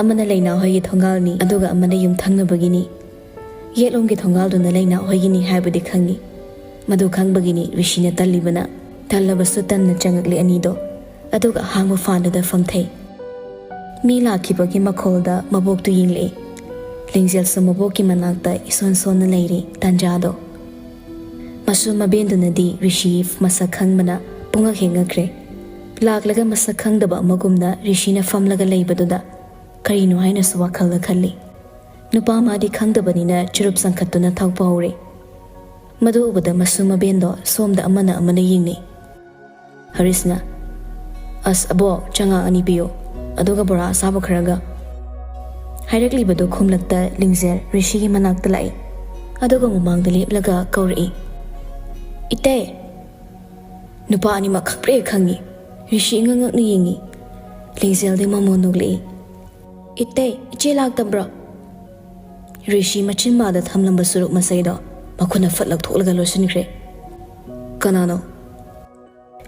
ꯑꯃꯅ ꯂꯩꯅꯥ ꯍꯣꯏꯒꯤ ꯊꯣꯡꯒꯥꯜꯅꯤ, ꯑꯗꯨꯒ ꯑꯃꯅ ꯌꯨꯝ ꯊꯪꯅꯕꯒꯤꯅꯤ꯫ ꯌꯦꯠꯂꯣꯝꯒꯤ ꯊꯣꯡꯒꯥꯜꯗꯨꯅ ꯂꯩꯅꯥ ꯍꯣꯏꯒꯤꯅꯤ ꯍꯥꯏꯕꯗꯤ ꯈꯪꯏ꯫ ꯃꯗꯨ ꯈꯪꯕꯒꯤꯅꯤ ꯔꯤꯁꯤꯅ ꯇꯜꯂꯤꯕꯅ꯫ ꯇꯜꯂꯕꯁꯨ ꯇꯟꯅ ꯆꯪꯉꯛꯂꯤ ꯑꯅꯤꯗꯣ, ꯑꯗꯨꯒ ꯑꯍꯥꯡꯕ ꯐꯥꯟꯗꯨꯗ ꯐꯝꯊꯩ꯫ ꯃꯤ ꯂꯥꯛꯈꯤꯕꯒꯤ ꯃꯈꯣꯜꯗ ꯃꯕꯣꯛꯇꯨ ꯌꯦꯡꯂꯛꯏ꯫ ꯂꯤꯡꯖꯦꯜꯁꯨ ꯃꯕꯣꯛꯀꯤ ꯃꯅꯥꯛꯇ ꯏꯁꯣꯟ ꯁꯣꯟꯅ ꯂꯩꯔꯤ ꯇꯥꯟꯖꯥꯗꯣ꯫ ꯃꯁꯨ ꯃꯕꯦꯟꯗꯨꯅꯗꯤ ꯔꯤꯁꯤ ꯃꯁꯛ ꯈꯪꯕꯅ ꯄꯨꯡꯉꯛ ꯍꯦꯛ ꯉꯛꯈ꯭ꯔꯦ꯫ ꯂꯥꯛꯂꯒ ꯃꯁꯛ ꯈꯪꯗꯕ ꯑꯃꯒꯨꯝꯅ ꯔꯤꯁꯤꯅ ꯐꯝꯂꯒ ꯂꯩꯕꯗꯨꯗ ꯀꯔꯤꯅꯣ ꯍꯥꯏꯅꯁꯨ ꯋꯥꯈꯜꯗ ꯈꯜꯂꯤ꯫ ꯅꯨꯄꯥ ꯃꯥꯗꯤ ꯈꯪꯗꯕꯅꯤꯅ ꯆꯨꯔꯨꯞ ꯆꯪꯈꯠꯇꯨꯅ ꯊꯛꯄ ꯍꯧꯔꯦ꯫ ꯃꯗꯨ ꯎꯕꯗ ꯃꯁꯨ ꯃꯕꯦꯟꯗꯣ ꯁꯣꯝꯗ ꯑꯃꯅ ꯑꯃꯅ ꯌꯦꯡꯅꯩ꯫ ꯍꯔꯤꯁꯅ, "ꯑꯁ ꯑꯕꯣꯛ, ꯆꯉꯥꯡ ꯑꯅꯤ ꯄꯤꯌꯨ, ꯑꯗꯨꯒ ꯕꯣꯔꯥ ꯑꯁꯥꯕ ꯈꯔꯒ"꯫ ꯍꯥꯏꯔꯛꯂꯤꯕꯗꯨ ꯈꯨꯝꯂꯛꯇ ꯂꯤꯡꯖꯦꯜ ꯔꯤꯁꯤꯒꯤ ꯃꯅꯥꯛꯇ ꯂꯥꯛꯏ꯫ ꯑꯗꯨꯒ ꯃꯃꯥꯡꯗ ꯂꯦꯞꯂꯒ ꯀꯧꯔꯛꯏ, "ꯏꯇꯩ!" ꯅꯨꯄꯥ ꯑꯅꯤꯃꯛ ꯈꯪꯄ꯭ꯔꯦ ꯈꯪꯉꯤ꯫ ꯔꯤꯁꯤ ꯏꯉꯛ ꯉꯛꯅ ꯌꯦꯡꯉꯤ꯫ ꯂꯤꯡꯖꯦꯜꯗꯤ ꯃꯃꯣꯟ ꯅꯣꯛꯂꯛꯏ꯫ "ꯏꯇꯩ, ꯏꯆꯦ ꯂꯥꯛꯇꯕ꯭ꯔꯣ?" ꯔꯤꯁꯤ ꯃꯆꯤꯟ ꯃꯥꯗ ꯊꯝꯂꯝꯕ ꯆꯨꯔꯨꯞ ꯃꯆꯩꯗꯣ ꯃꯈꯨꯠꯅ ꯐꯠ ꯂꯧꯊꯣꯛꯂꯒ ꯂꯣꯠꯁꯤꯟꯈ꯭ꯔꯦ꯫ "ꯀꯅꯥꯅꯣ?"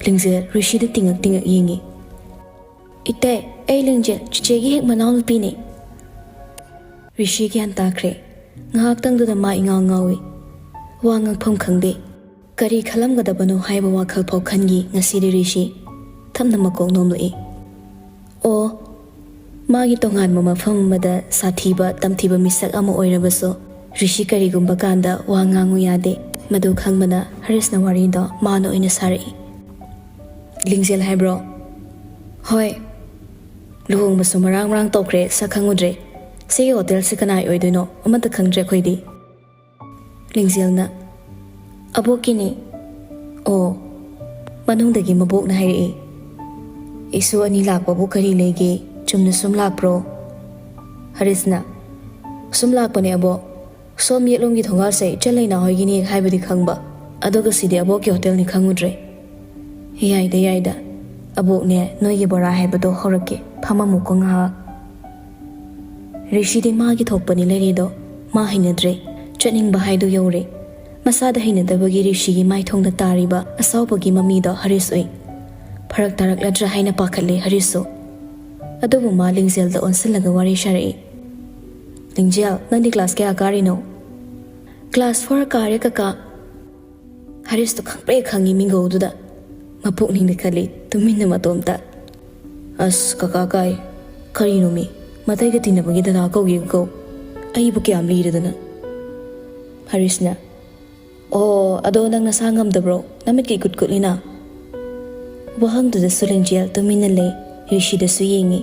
ꯂꯤꯡꯖꯦꯜ ꯔꯤꯁꯤꯗ ꯇꯤꯡꯉꯛ ꯇꯤꯡꯉꯛ ꯌꯦꯡꯉꯤ꯫ "ꯏꯇꯩ, ꯑꯩ ꯂꯤꯡꯖꯦꯜ, ꯆꯤꯆꯦꯒꯤ ꯍꯦꯛ ꯃꯅꯥꯎꯅꯨꯄꯤꯅꯦ"꯫ ꯔꯤꯁꯤ ꯒ꯭ꯌꯥꯟ ꯇꯥꯈ꯭ꯔꯦ꯫ ꯉꯥꯏꯍꯥꯛꯇꯪꯗꯨꯗ ꯃꯥ ꯏꯉꯥꯎ ꯉꯥꯎꯏ꯫ ꯋꯥ ꯉꯥꯡꯐꯝ ꯈꯪꯗꯦ꯫ ꯀꯔꯤ ꯈꯜꯂꯝꯒꯗꯕꯅꯣ ꯍꯥꯏꯕ ꯋꯥꯈꯜ ꯐꯥꯎ ꯈꯟꯈꯤ ꯉꯁꯤꯗꯤ ꯔꯤꯁꯤ꯫ ꯊꯝꯅ ꯃꯀꯣꯛ ꯅꯣꯝꯂꯛꯏ꯫ ꯑꯣ, ꯃꯥꯒꯤ ꯇꯣꯉꯥꯟꯕ ꯃꯐꯝ ꯑꯃꯗ ꯁꯥꯊꯤꯕ, ꯇꯝꯊꯤꯕ ꯃꯤꯁꯛ ꯑꯃ ꯑꯣꯏꯔꯕꯁꯨ, ꯔꯤꯁꯤ ꯀꯔꯤꯒꯨꯝꯕ ꯀꯥꯟꯗ ꯋꯥ ꯉꯥꯡꯉꯨ ꯌꯥꯗꯦ꯫ ꯃꯗꯨ ꯈꯪꯕꯅ ꯍꯔꯤꯁꯅ ꯋꯥꯔꯤꯗꯣ ꯃꯥꯅ ꯑꯣꯏꯅ ꯁꯥꯔꯛꯏ꯫ "ꯂꯤꯡꯖꯦꯜ ꯍꯥꯏꯕ꯭ꯔꯣ?" "ꯍꯣꯏ꯫ ꯂꯨꯍꯣꯡꯕꯁꯨ ꯃꯔꯥꯡ ꯃꯔꯥꯡ ꯇꯧꯈ꯭ꯔꯦ, ꯁꯛ ꯈꯪꯉꯨꯗ꯭ꯔꯦ꯫ ꯁꯤꯒꯤ ꯍꯣꯇꯦꯜꯁꯤ ꯀꯅꯥꯏ ꯑꯣꯏꯗꯣꯏꯅꯣ? ꯑꯃꯠꯇ ꯈꯪꯗ꯭ꯔꯦ ꯑꯩꯈꯣꯏꯗꯤ"꯫ ꯂꯤꯡꯖꯦꯜꯅ, "ꯑꯕꯣꯛꯀꯤꯅꯤ"꯫ "ꯑꯣ"꯫ ꯃꯅꯨꯡꯗꯒꯤ ꯃꯕꯣꯛꯅ ꯍꯥꯏꯔꯛꯏ꯫ "ꯏꯁꯨ ꯑꯅꯤ ꯂꯥꯛꯄꯕꯨ ꯀꯔꯤ ꯂꯩꯒꯦ? ꯆꯨꯝꯅ ꯁꯨꯝ ꯂꯥꯛꯄ꯭ꯔꯣ?" ꯍꯔꯤꯁꯅ, "ꯁꯨꯝ ꯂꯥꯛꯄꯅꯦ ꯑꯕꯣꯛ꯫ ꯁꯣꯝ ꯌꯦꯠꯂꯣꯝꯒꯤ ꯊꯣꯡꯒꯥꯜꯁꯦ ꯏꯆꯜ ꯂꯩꯅꯥ ꯍꯣꯏꯒꯤꯅꯦ ꯍꯥꯏꯕꯗꯤ ꯈꯪꯕ, ꯑꯗꯨꯒ ꯁꯤꯗꯤ ꯑꯕꯣꯛꯀꯤ ꯍꯣꯇꯦꯜꯅꯤ ꯈꯪꯉꯨꯗ꯭ꯔꯦ"꯫ "ꯌꯥꯏꯗ, ꯌꯥꯏꯗ꯫ ꯑꯕꯣꯛꯅꯦ, ꯅꯣꯏꯒꯤ ꯕꯣꯔꯥ ꯍꯥꯏꯕꯗꯣ ꯍꯧꯔꯛꯀꯦ, ꯐꯝꯃꯝꯃꯨꯀꯣ ꯉꯥꯏꯍꯥꯛ"꯫ ꯔꯤꯁꯤꯗꯤ ꯃꯥꯒꯤ ꯊꯣꯛꯄꯅꯤ ꯂꯩꯔꯤꯗꯣ, ꯃꯥ ꯍꯩꯅꯗ꯭ꯔꯦ꯫ ꯆꯠꯅꯤꯡꯕ ꯍꯥꯏꯗꯨ ꯌꯧꯔꯦ꯫ ꯃꯁꯥꯗ ꯍꯩꯅꯗꯕꯒꯤ ꯔꯤꯁꯤꯒꯤ ꯃꯥꯏꯊꯣꯡꯗ ꯇꯥꯔꯤꯕ ꯑꯁꯥꯎꯕꯒꯤ ꯃꯃꯤꯗꯣ ꯍꯔꯤꯁ ꯎꯏ꯫ ꯐꯔꯛ ꯇꯥꯔꯛꯂꯗ꯭ꯔꯥ ꯍꯥꯏꯅ ꯄꯥꯈꯠꯂꯦ ꯍꯔꯤꯁꯁꯨ꯫ ꯑꯗꯨꯕꯨ ꯃꯥ ꯂꯤꯡꯖꯦꯜꯗ ꯑꯣꯟꯁꯤꯜꯂꯒ ꯋꯥꯔꯤ ꯁꯥꯔꯛꯏ꯫ "ꯂꯤꯡꯖꯦꯜ, ꯅꯪꯗꯤ ꯀ꯭ꯂꯥꯁ ꯀꯌꯥ ꯀꯥꯔꯤꯅꯣ?" "ꯀ꯭ꯂꯥꯁ ꯐꯣꯔ ꯀꯥꯔꯦ, ꯀꯀꯥ꯫" ꯍꯔꯤꯁꯇꯣ ꯈꯪꯄ꯭ꯔꯦꯛ ꯈꯪꯉꯤ ꯃꯤꯡꯒꯧꯗꯨꯗ꯫ ꯃꯄꯨꯛꯅꯤꯡꯗ ꯈꯜꯂꯤ, ꯇꯨꯃꯤꯟꯅ ꯃꯇꯣꯝꯇ꯫ "ꯑꯁ, ꯀꯀꯥ ꯀꯥꯏ꯫ ꯀꯔꯤꯅꯣ ꯃꯤ? ꯃꯇꯩꯒ ꯇꯤꯟꯅꯕꯒꯤ ꯗꯗꯥ ꯀꯧꯒꯦꯒ ꯀꯧ꯫ ꯑꯩꯕꯨ ꯀꯌꯥꯝ ꯂꯤꯔꯗꯅ?" ꯍꯔꯤꯁꯅ, "ꯑꯣ, ꯑꯗꯣ ꯅꯪ ꯅꯁꯥ ꯉꯝꯗꯕ꯭ꯔꯣ? ꯅꯃꯤꯠꯀ ꯏꯀꯨꯠ ꯀꯨꯠꯂꯤꯅ?" ꯋꯥꯍꯪꯗꯨꯗꯁꯨ ꯂꯤꯡꯖꯦꯜ ꯇꯨꯃꯤꯟꯅ ꯂꯩ, ꯔꯤꯁꯤꯗꯁꯨ ꯌꯦꯡꯉꯤ꯫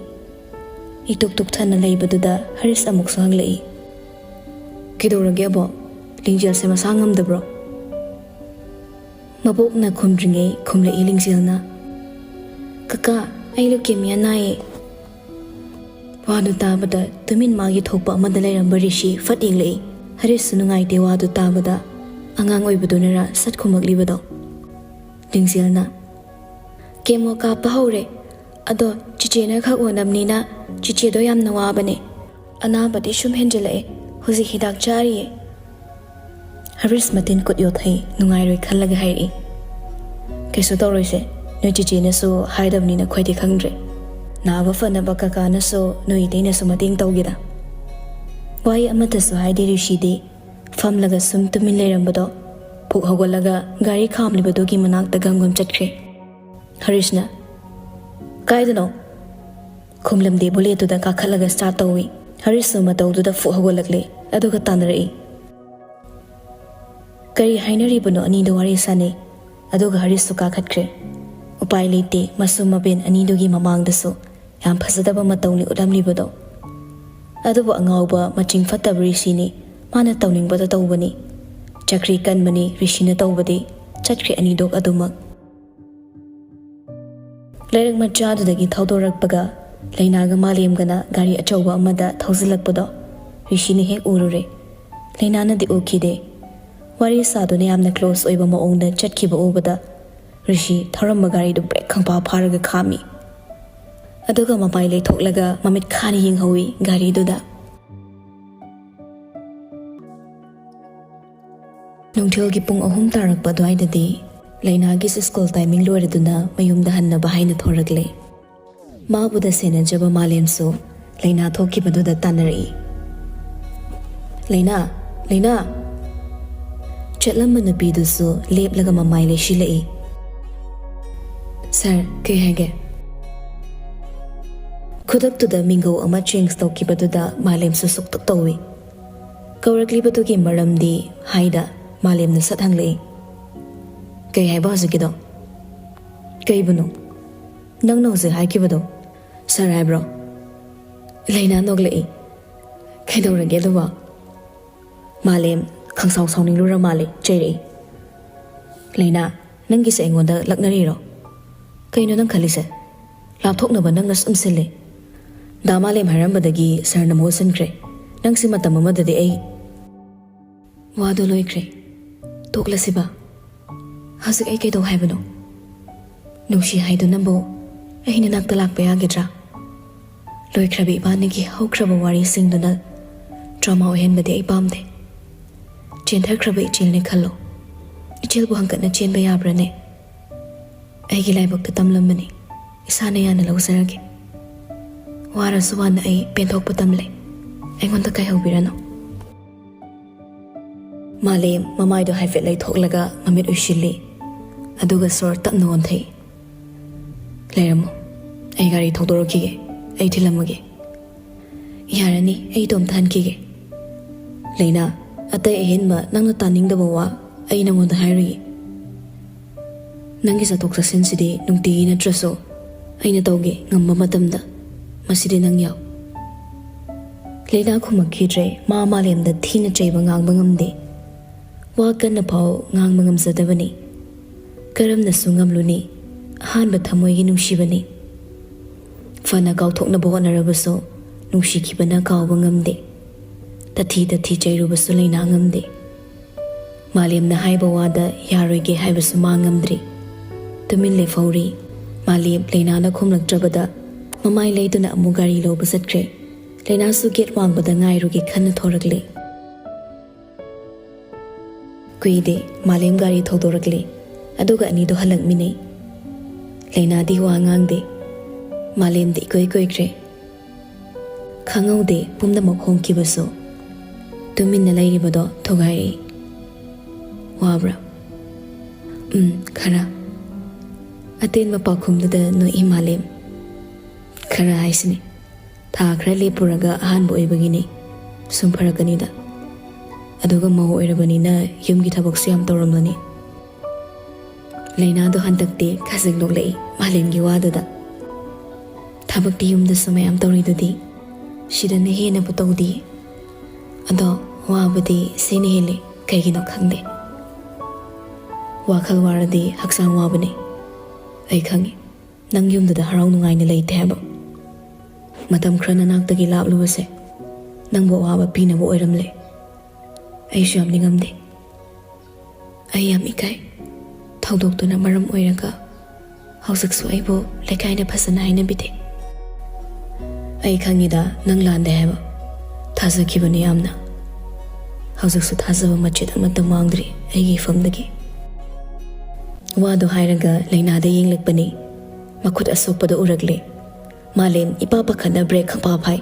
ꯏꯇꯨꯛ ꯇꯨꯛꯊꯅ ꯂꯩꯕꯗꯨꯗ ꯍꯔꯤꯁ ꯑꯃꯨꯛꯁꯨ ꯍꯪꯂꯛꯏ, "ꯀꯩꯗꯧꯔꯒꯦ ꯑꯕꯣ? ꯂꯤꯡꯖꯦꯜꯁꯦ ꯃꯁꯥ ꯉꯝꯗꯕ꯭ꯔꯣ?" ꯃꯕꯣꯛꯅ ꯈꯨꯝꯗ꯭ꯔꯤꯉꯩ ꯈꯨꯝꯂꯛꯏ ꯂꯤꯡꯖꯦꯜꯅ, "ꯀꯀꯥ, ꯑꯩ ꯂꯨꯀꯦꯃꯤꯌꯥ ꯅꯥꯏꯌꯦ꯫" ꯋꯥꯗꯨ ꯇꯥꯕꯗ ꯇꯨꯃꯤꯟ ꯃꯥꯒꯤ ꯊꯣꯛꯄ ꯑꯃꯗ ꯂꯩꯔꯝꯕ ꯔꯤꯁꯤ ꯐꯠ ꯌꯦꯡꯂꯛꯏ꯫ ꯍꯔꯤꯁꯁꯨ ꯅꯨꯡꯉꯥꯏꯇꯦ ꯋꯥꯗꯨ ꯇꯥꯕꯗ꯫ ꯑꯉꯥꯡ ꯑꯣꯏꯕꯗꯨꯅꯔ ꯁꯠ ꯈꯨꯝꯃꯛꯂꯤꯕꯗꯣ꯫ ꯂꯤꯡꯖꯦꯜꯅ, "ꯀꯦꯃꯣ ꯀꯥꯞꯄ ꯍꯧꯔꯦ꯫ ꯑꯗꯣ ꯆꯤꯆꯦꯅ ꯈꯛ ꯎꯅꯕꯅꯤꯅ ꯆꯤꯆꯦꯗꯣ ꯌꯥꯝꯅ ꯋꯥꯕꯅꯦ꯫ ꯑꯅꯥꯕꯗꯤ ꯁꯨꯝ ꯍꯦꯟꯖꯜꯂꯛꯑꯦ꯫ ꯍꯧꯖꯤꯛ ꯍꯤꯗꯥꯛ ꯆꯥꯔꯤꯌꯦ꯫" ꯍꯔꯤꯁ ꯃꯇꯤꯟ ꯀꯨꯠ ꯌꯣꯠꯊꯩ, ꯅꯨꯡꯉꯥꯏꯔꯣꯏ ꯈꯜꯂꯒ ꯍꯥꯏꯔꯛꯏ, "ꯀꯩꯁꯨ ꯇꯧꯔꯣꯏꯁꯦ꯫ ꯅꯣꯏ ꯆꯤꯆꯦꯅꯁꯨ ꯍꯥꯏꯗꯕꯅꯤꯅ ꯑꯩꯈꯣꯏꯗꯤ ꯈꯪꯗ꯭ꯔꯦ꯫ ꯅꯥꯕ ꯐꯅꯕ ꯀꯀꯥꯅꯁꯨ ꯅꯣꯏ ꯏꯇꯩꯅꯁꯨ ꯃꯇꯦꯡ ꯇꯧꯒꯦꯗ꯫" ꯋꯥꯍꯩ ꯑꯃꯠꯇꯁꯨ ꯍꯥꯏꯗꯦ ꯔꯤꯁꯤꯗꯤ꯫ ꯐꯝꯂꯒ ꯁꯨꯝ ꯇꯨꯃꯤꯟ ꯂꯩꯔꯝꯕꯗꯣ ꯐꯨꯛ ꯍꯧꯒꯠꯂꯒ ꯒꯥꯔꯤ ꯈꯥꯝꯂꯤꯕꯗꯨꯒꯤ ꯃꯅꯥꯛꯇ ꯒꯝ ꯒꯝ ꯆꯠꯈ꯭ꯔꯦ꯫ ꯍꯔꯤꯁꯅ, "ꯀꯥꯏꯗꯅꯣ?" ꯈꯨꯝꯂꯝꯗꯦ ꯕꯨꯂꯦꯠꯇꯨꯗ ꯀꯥꯈꯠꯂꯒ ꯁ꯭ꯇꯥꯔꯠ ꯇꯧꯏ꯫ ꯍꯔꯤꯁꯁꯨ ꯃꯇꯧꯗꯨꯗ ꯐꯨꯛ ꯍꯧꯒꯠꯂꯛꯂꯦ, ꯑꯗꯨꯒ ꯇꯥꯟꯅꯔꯛꯏ꯫ ꯀꯔꯤ ꯍꯥꯏꯅꯔꯤꯕꯅꯣ ꯑꯅꯤꯗꯣ ꯋꯥꯔꯤ ꯁꯥꯅꯩ꯫ ꯑꯗꯨꯒ ꯍꯔꯤꯁꯁꯨ ꯀꯥꯈꯠꯈ꯭ꯔꯦ꯫ ꯎꯄꯥꯏ ꯂꯩꯇꯦ, ꯃꯁꯨ ꯃꯕꯦꯟ ꯑꯅꯤꯗꯨꯒꯤ ꯃꯃꯥꯡꯗꯁꯨ ꯌꯥꯝ ꯐꯖꯗꯕ ꯃꯇꯧꯅꯤ ꯎꯠꯂꯝꯂꯤꯕꯗꯣ꯫ ꯑꯗꯨꯕꯨ ꯑꯉꯥꯎꯕ ꯃꯆꯤꯡ ꯐꯠꯇꯕ ꯔꯤꯁꯤꯅꯤ, ꯃꯥꯅ ꯇꯧꯅꯤꯡꯕꯗ ꯇꯧꯕꯅꯤ꯫ ꯆꯀ꯭ꯔꯤ ꯀꯟꯕꯅꯤ ꯔꯤꯁꯤꯅ ꯇꯧꯕꯗꯤ꯫ ꯆꯠꯈ꯭ꯔꯦ ꯑꯅꯤꯗꯣꯛ ꯑꯗꯨꯃꯛ꯫ ꯂꯩꯔꯛ ꯃꯆꯥꯗꯨꯗꯒꯤ ꯊꯧꯗꯣꯔꯛꯄꯒ ꯂꯩꯅꯥꯒ ꯃꯥꯂꯦꯝꯒꯅ ꯒꯥꯔꯤ ꯑꯆꯧꯕ ꯑꯃꯗ ꯊꯧꯖꯤꯜꯂꯛꯄꯗꯣ ꯔꯤꯁꯤꯅ ꯍꯦꯛ ꯎꯔꯨꯔꯦ꯫ ꯂꯩꯅꯥꯅꯗꯤ ꯎꯈꯤꯗꯦ꯫ ꯋꯥꯔꯤ ꯁꯥꯗꯨꯅ ꯌꯥꯝꯅ ꯀ꯭ꯂꯣꯁ ꯑꯣꯏꯕ ꯃꯑꯣꯡꯗ ꯆꯠꯈꯤꯕ ꯎꯕꯗ ꯔꯤꯁꯤ ꯊꯧꯔꯝꯕ ꯒꯥꯔꯤꯗꯨ ꯕ꯭ꯔꯦꯛ ꯈꯪꯐꯥ ꯐꯥꯔꯒ ꯈꯥꯝꯃꯤ꯫ ꯑꯗꯨꯒ ꯃꯃꯥꯏ ꯂꯩꯊꯣꯛꯂꯒ ꯃꯃꯤꯠ ꯈꯥꯅ ꯌꯦꯡꯍꯧꯏ ꯒꯥꯔꯤꯗꯨꯗ꯫ ꯅꯨꯡꯊꯤꯜꯒꯤ ꯄꯨꯡ ꯑꯍꯨꯝ ꯇꯥꯔꯛꯄ ꯑꯗꯨꯋꯥꯏꯗꯗꯤ ꯂꯩꯅꯥꯒꯤꯁꯨ ꯁ꯭ꯀꯨꯜ ꯇꯥꯏꯃꯤꯡ ꯂꯣꯏꯔꯗꯨꯅ ꯃꯌꯨꯝꯗ ꯍꯟꯅꯕ ꯍꯥꯏꯅ ꯊꯣꯔꯛꯂꯦ꯫ ꯃꯥꯕꯨꯗ ꯁꯦꯟꯅꯖꯕ ꯃꯥꯂꯦꯝꯁꯨ ꯂꯩꯅꯥ ꯊꯣꯛꯈꯤꯕꯗꯨꯗ ꯇꯥꯟꯅꯔꯛꯏ꯫ "ꯂꯩꯅꯥ, ꯂꯩꯅꯥ!" ꯆꯠꯂꯝꯕ ꯅꯨꯄꯤꯗꯨꯁꯨ ꯂꯦꯞꯂꯒ ꯃꯃꯥꯏ ꯂꯩꯁꯤꯜꯂꯛꯏ꯫ "ꯁꯥꯔ, ꯀꯩ ꯍꯥꯏꯒꯦ?" ꯈꯨꯗꯛꯇꯨꯗ ꯃꯤꯡꯒꯧ ꯑꯃ ꯆꯦꯟꯖ ꯇꯧꯈꯤꯕꯗꯨꯗ ꯃꯥꯂꯦꯝꯁꯨ ꯁꯨꯛꯇꯛ ꯇꯧꯏ꯫ ꯀꯧꯔꯛꯂꯤꯕꯗꯨꯒꯤ ꯃꯔꯝꯗꯤ ꯍꯥꯏꯗ ꯃꯥꯂꯦꯝꯅ ꯁꯠ ꯍꯪꯂꯛꯏ꯫ "ꯀꯩ ꯍꯥꯏꯕ ꯍꯧꯖꯤꯛꯀꯤꯗꯣ? ꯀꯩꯕꯨꯅꯣ ꯅꯪꯅ ꯍꯧꯖꯤꯛ ꯍꯥꯏꯈꯤꯕꯗꯣ? ꯁꯥꯔ ꯍꯥꯏꯕ꯭ꯔꯣ?" ꯂꯩꯅꯥ ꯅꯣꯛꯂꯛꯏ꯫ "ꯀꯩꯗꯧꯔꯒꯦ ꯑꯗꯨꯕꯣ?" ꯃꯥꯂꯦꯝ ꯈꯪꯁꯥꯎ ꯁꯥꯎꯅꯤꯡꯂꯨꯔ ꯃꯥꯜꯂꯦ, ꯆꯩꯔꯛꯏ꯫ "ꯂꯩꯅꯥ, ꯅꯪꯒꯤꯁꯦ ꯑꯩꯉꯣꯟꯗ ꯂꯛꯅꯔꯤꯔꯣ? ꯀꯩꯅꯣ ꯅꯪ ꯈꯜꯂꯤꯁꯦ? ꯂꯥꯞꯊꯣꯛꯅꯕ ꯅꯪꯅ ꯁꯨꯝ ꯁꯤꯜꯂꯦ꯫ ꯗꯥ ꯃꯥꯂꯦꯝ ꯍꯥꯏꯔꯝꯕꯗꯒꯤ ꯁꯥꯔꯅ ꯃꯍꯨꯠ ꯁꯤꯟꯈ꯭ꯔꯦ꯫ ꯅꯪꯁꯦ ꯃꯇꯝ ꯑꯃꯗꯗꯤ ꯑꯩ..." "ꯋꯥꯗꯣ ꯂꯣꯏꯈ꯭ꯔꯦ꯫ ꯇꯣꯛꯂꯁꯤꯕ꯫ ꯍꯧꯖꯤꯛ ꯑꯩ ꯀꯩꯗꯧ ꯍꯥꯏꯕꯅꯣ? ꯅꯨꯡꯁꯤ ꯍꯥꯏꯗꯨꯅꯕꯨ ꯑꯩ ꯅꯅꯥꯛꯇ ꯂꯥꯛꯄ ꯌꯥꯒꯗ꯭ꯔꯥ? ꯂꯣꯏꯈ꯭ꯔꯕ ꯏꯕꯥꯅꯤꯒꯤ ꯍꯧꯈ꯭ꯔꯕ ꯋꯥꯔꯤꯁꯤꯡꯗꯨꯅ ꯗ꯭ꯔꯃꯥ ꯑꯣꯏꯍꯟꯕꯗꯤ ꯑꯩ ꯄꯥꯝꯗꯦ꯫ ꯆꯦꯟꯊꯈ꯭ꯔꯕ ꯏꯆꯦꯜꯅꯦ ꯈꯜꯂꯣ꯫ ꯏꯆꯦꯜꯕꯨ ꯍꯪꯀꯠꯅ ꯆꯦꯟꯕ ꯌꯥꯕ꯭ꯔꯥꯅꯦ? ꯑꯩꯒꯤ ꯂꯥꯏꯕꯛꯇ ꯇꯝꯂꯝꯕꯅꯤ꯫ ꯏꯁꯥꯅ ꯌꯥꯅ ꯂꯧꯖꯔꯒꯦ꯫ ꯋꯥꯔꯁꯨ ꯋꯥꯅ ꯑꯩ ꯄꯦꯟꯊꯣꯛꯄ ꯇꯝꯂꯦ꯫ ꯑꯩꯉꯣꯟꯗ ꯀꯥꯏꯍꯧꯕꯤꯔꯅꯨ꯫" ꯃꯥꯂꯦꯝ ꯃꯃꯥꯏꯗꯣ ꯍꯥꯏꯐꯦꯠ ꯂꯩꯊꯣꯛꯂꯒ ꯃꯃꯤꯠ ꯎꯏꯁꯤꯜꯂꯤ꯫ ꯑꯗꯨꯒ ꯁꯣꯔ ꯇꯞꯅ ꯑꯣꯟꯊꯩ꯫ "ꯂꯩꯔꯝꯃꯣ꯫ ꯑꯩ ꯒꯥꯔꯤ ꯊꯧꯗꯣꯔꯛꯈꯤꯒꯦ꯫ ꯑꯩ ꯊꯤꯜꯂꯝꯃꯒꯦ꯫" "ꯌꯥꯔꯅꯤ, ꯑꯩ ꯏꯇꯣꯝꯇ ꯍꯟꯈꯤꯒꯦ꯫" "ꯂꯩꯅꯥ, ꯑꯇꯩ ꯑꯍꯦꯟꯕ ꯅꯪꯅ ꯇꯥꯅꯤꯡꯗꯕ ꯋꯥ ꯑꯩ ꯅꯉꯣꯟꯗ ꯍꯥꯏꯔꯨꯏ꯫ ꯅꯪꯒꯤ ꯆꯠꯊꯣꯛ ꯆꯠꯁꯤꯟꯁꯤꯗꯤ ꯅꯨꯡꯇꯤꯒꯤ ꯅꯠꯇ꯭ꯔꯁꯨ ꯑꯩꯅ ꯇꯧꯒꯦ ꯉꯝꯕ ꯃꯇꯝꯗ꯫ ꯃꯁꯤꯗꯤ ꯅꯪ ꯌꯥꯎ꯫" ꯂꯩꯅꯥ ꯈꯨꯝꯃꯛꯈꯤꯗ꯭ꯔꯦ꯫ ꯃꯥ ꯃꯥꯂꯦꯝꯗ ꯊꯤꯅ ꯆꯩꯕ ꯉꯥꯡꯕ ꯉꯝꯗꯦ꯫ ꯋꯥ ꯀꯟꯅ ꯐꯥꯎ ꯉꯥꯡꯕ ꯉꯝꯖꯗꯕꯅꯤ꯫ ꯀꯔꯝꯅꯁꯨ ꯉꯝꯂꯨꯅꯤ? ꯑꯍꯥꯟꯕ ꯊꯃꯣꯏꯒꯤ ꯅꯨꯡꯁꯤꯕꯅꯤ꯫ ꯐꯅ ꯀꯥꯎꯊꯣꯛꯅꯕ ꯍꯣꯠꯅꯔꯕꯁꯨ ꯅꯨꯡꯁꯤꯈꯤꯕꯅ ꯀꯥꯎꯕ ꯉꯝꯗꯦ꯫ ꯇꯊꯤ ꯇꯊꯤ ꯆꯩꯔꯨꯕꯁꯨ ꯂꯩꯅꯥ ꯉꯝꯗꯦ꯫ ꯃꯥꯂꯦꯝꯅ ꯍꯥꯏꯕ ꯋꯥꯗ ꯌꯥꯔꯣꯏꯒꯦ ꯍꯥꯏꯕꯁꯨ ꯃꯥ ꯉꯝꯗ꯭ꯔꯤ꯫ ꯇꯨꯃꯤꯟ ꯂꯦꯞꯍꯧꯔꯤ꯫ ꯃꯥꯂꯦꯝ ꯂꯩꯅꯥꯅ ꯈꯨꯝꯂꯛꯇ꯭ꯔꯕꯗ ꯃꯃꯥꯏ ꯂꯩꯗꯨꯅ ꯑꯃꯨꯛ ꯒꯥꯔꯤ ꯂꯧꯕ ꯆꯠꯈ꯭ꯔꯦ꯫ ꯂꯩꯅꯥꯁꯨ ꯒꯦꯠ ꯋꯥꯡꯃꯗ ꯉꯥꯏꯔꯨꯒꯦ ꯈꯟꯅ ꯊꯣꯔꯛꯂꯦ꯫ ꯀꯨꯏꯗꯦ, ꯃꯥꯂꯦꯝ ꯒꯥꯔꯤ ꯊꯧꯗꯣꯔꯛꯂꯦ꯫ ꯑꯗꯨꯒ ꯑꯅꯤꯗꯣ ꯍꯜꯂꯛꯃꯤꯟꯅꯩ꯫ ꯂꯩꯅꯥꯗꯤ ꯋꯥ ꯉꯥꯡꯗꯦ꯫ ꯃꯥꯂꯦꯝꯗꯤ ꯏꯀꯣꯏ ꯀꯣꯏꯈ꯭ꯔꯦ꯫ ꯈꯪꯍꯧꯗꯦ ꯄꯨꯝꯅꯃꯛ ꯍꯣꯡꯈꯤꯕꯁꯨ꯫ ꯇꯨꯃꯤꯟꯅ ꯂꯩꯔꯤꯕꯗꯣ ꯊꯨꯒꯥꯏꯔꯛꯏ꯫ "ꯋꯥꯕ꯭ꯔꯥ?" "ꯎꯝ, ꯈꯔ꯫" ꯑꯇꯦꯟꯕ ꯄꯥꯎꯈꯨꯝꯗꯨꯗ ꯅꯣꯛꯏ ꯃꯥꯂꯦꯝ꯫ "ꯈꯔ ꯍꯥꯏꯁꯤꯅꯤ꯫ ꯊꯥ ꯈꯔ ꯂꯦꯞꯄꯨꯔꯒ ꯑꯍꯥꯟꯕ ꯑꯣꯏꯕꯒꯤꯅꯤ꯫ ꯁꯨꯝ ꯐꯔꯛꯀꯅꯤꯗ꯫ ꯑꯗꯨꯒ ꯃꯧ ꯑꯣꯏꯔꯕꯅꯤꯅ ꯌꯨꯝꯒꯤ ꯊꯕꯛꯁꯨ ꯌꯥꯝ ꯇꯧꯔꯝꯂꯅꯤ꯫" ꯂꯩꯅꯥꯗꯣ ꯍꯟꯗꯛꯇꯤ ꯈꯖꯤꯛ ꯅꯣꯛꯂꯛꯏ ꯃꯥꯂꯦꯝꯒꯤ ꯋꯥꯗꯨꯗ꯫ "ꯊꯕꯛꯇꯤ ꯌꯨꯝꯗꯁꯨ ꯃꯌꯥꯝ ꯇꯧꯔꯤꯗꯨꯗꯤ꯫ ꯁꯤꯗꯅ ꯍꯦꯟꯅꯕꯨ ꯇꯧꯗꯤꯌꯦ꯫ ꯑꯗꯣ ꯋꯥꯕꯗꯤ ꯁꯤꯅ ꯍꯦꯜꯂꯤ, ꯀꯩꯒꯤꯅꯣ ꯈꯪꯗꯦ꯫ ꯋꯥꯈꯜ ꯋꯥꯔꯗꯤ ꯍꯛꯆꯥꯡ ꯋꯥꯕꯅꯦ꯫ ꯑꯩ ꯈꯪꯉꯤ, ꯅꯪ ꯌꯨꯝꯗꯨꯗ ꯍꯔꯥꯎ ꯅꯨꯡꯉꯥꯏꯅ ꯂꯩꯇꯦ ꯍꯥꯏꯕ꯫ ꯃꯇꯝ ꯈꯔ ꯅꯅꯥꯛꯇꯒꯤ ꯂꯥꯞꯂꯨꯕꯁꯦ ꯅꯪꯕꯨ ꯑꯋꯥꯕ ꯄꯤꯅꯕ ꯑꯣꯏꯔꯝꯂꯦ꯫ ꯑꯩꯁꯨ ꯌꯥꯝ ꯅꯤꯡꯉꯝꯗꯦ꯫ ꯑꯩ ꯌꯥꯝ ꯏꯀꯥꯏ꯫ ꯊꯧꯗꯣꯛꯇꯨꯅ ꯃꯔꯝ ꯑꯣꯏꯔꯒ ꯍꯧꯖꯤꯛꯁꯨ ꯑꯩꯕꯨ ꯂꯩꯀꯥꯏꯅ ꯐꯖꯅ ꯍꯥꯏꯅꯕꯤꯗꯦ꯫ ꯑꯩ ꯈꯪꯉꯤꯗ ꯅꯪ ꯂꯥꯟꯗꯦ ꯍꯥꯏꯕ꯫ ꯊꯥꯖꯈꯤꯕꯅꯤ ꯌꯥꯝꯅ꯫ ꯍꯧꯖꯤꯛꯁꯨ ꯊꯥꯖꯕ ꯃꯆꯦꯠ ꯑꯃꯠꯇ ꯃꯥꯡꯗ꯭ꯔꯤ ꯑꯩꯒꯤ ꯏꯐꯝꯗꯒꯤ꯫" ꯋꯥꯗꯣ ꯍꯥꯏꯔꯒ ꯂꯩꯅꯥꯗ ꯌꯦꯡꯂꯛꯄꯅꯤ꯫ ꯃꯈꯨꯠ ꯑꯁꯣꯛꯄꯗ ꯎꯔꯛꯂꯦ꯫ ꯃꯥꯂꯦꯝ ꯏꯄꯥ ꯄꯥꯈꯠꯅ ꯕ꯭ꯔꯦꯛ ꯈꯪꯐꯥ ꯐꯥꯏ꯫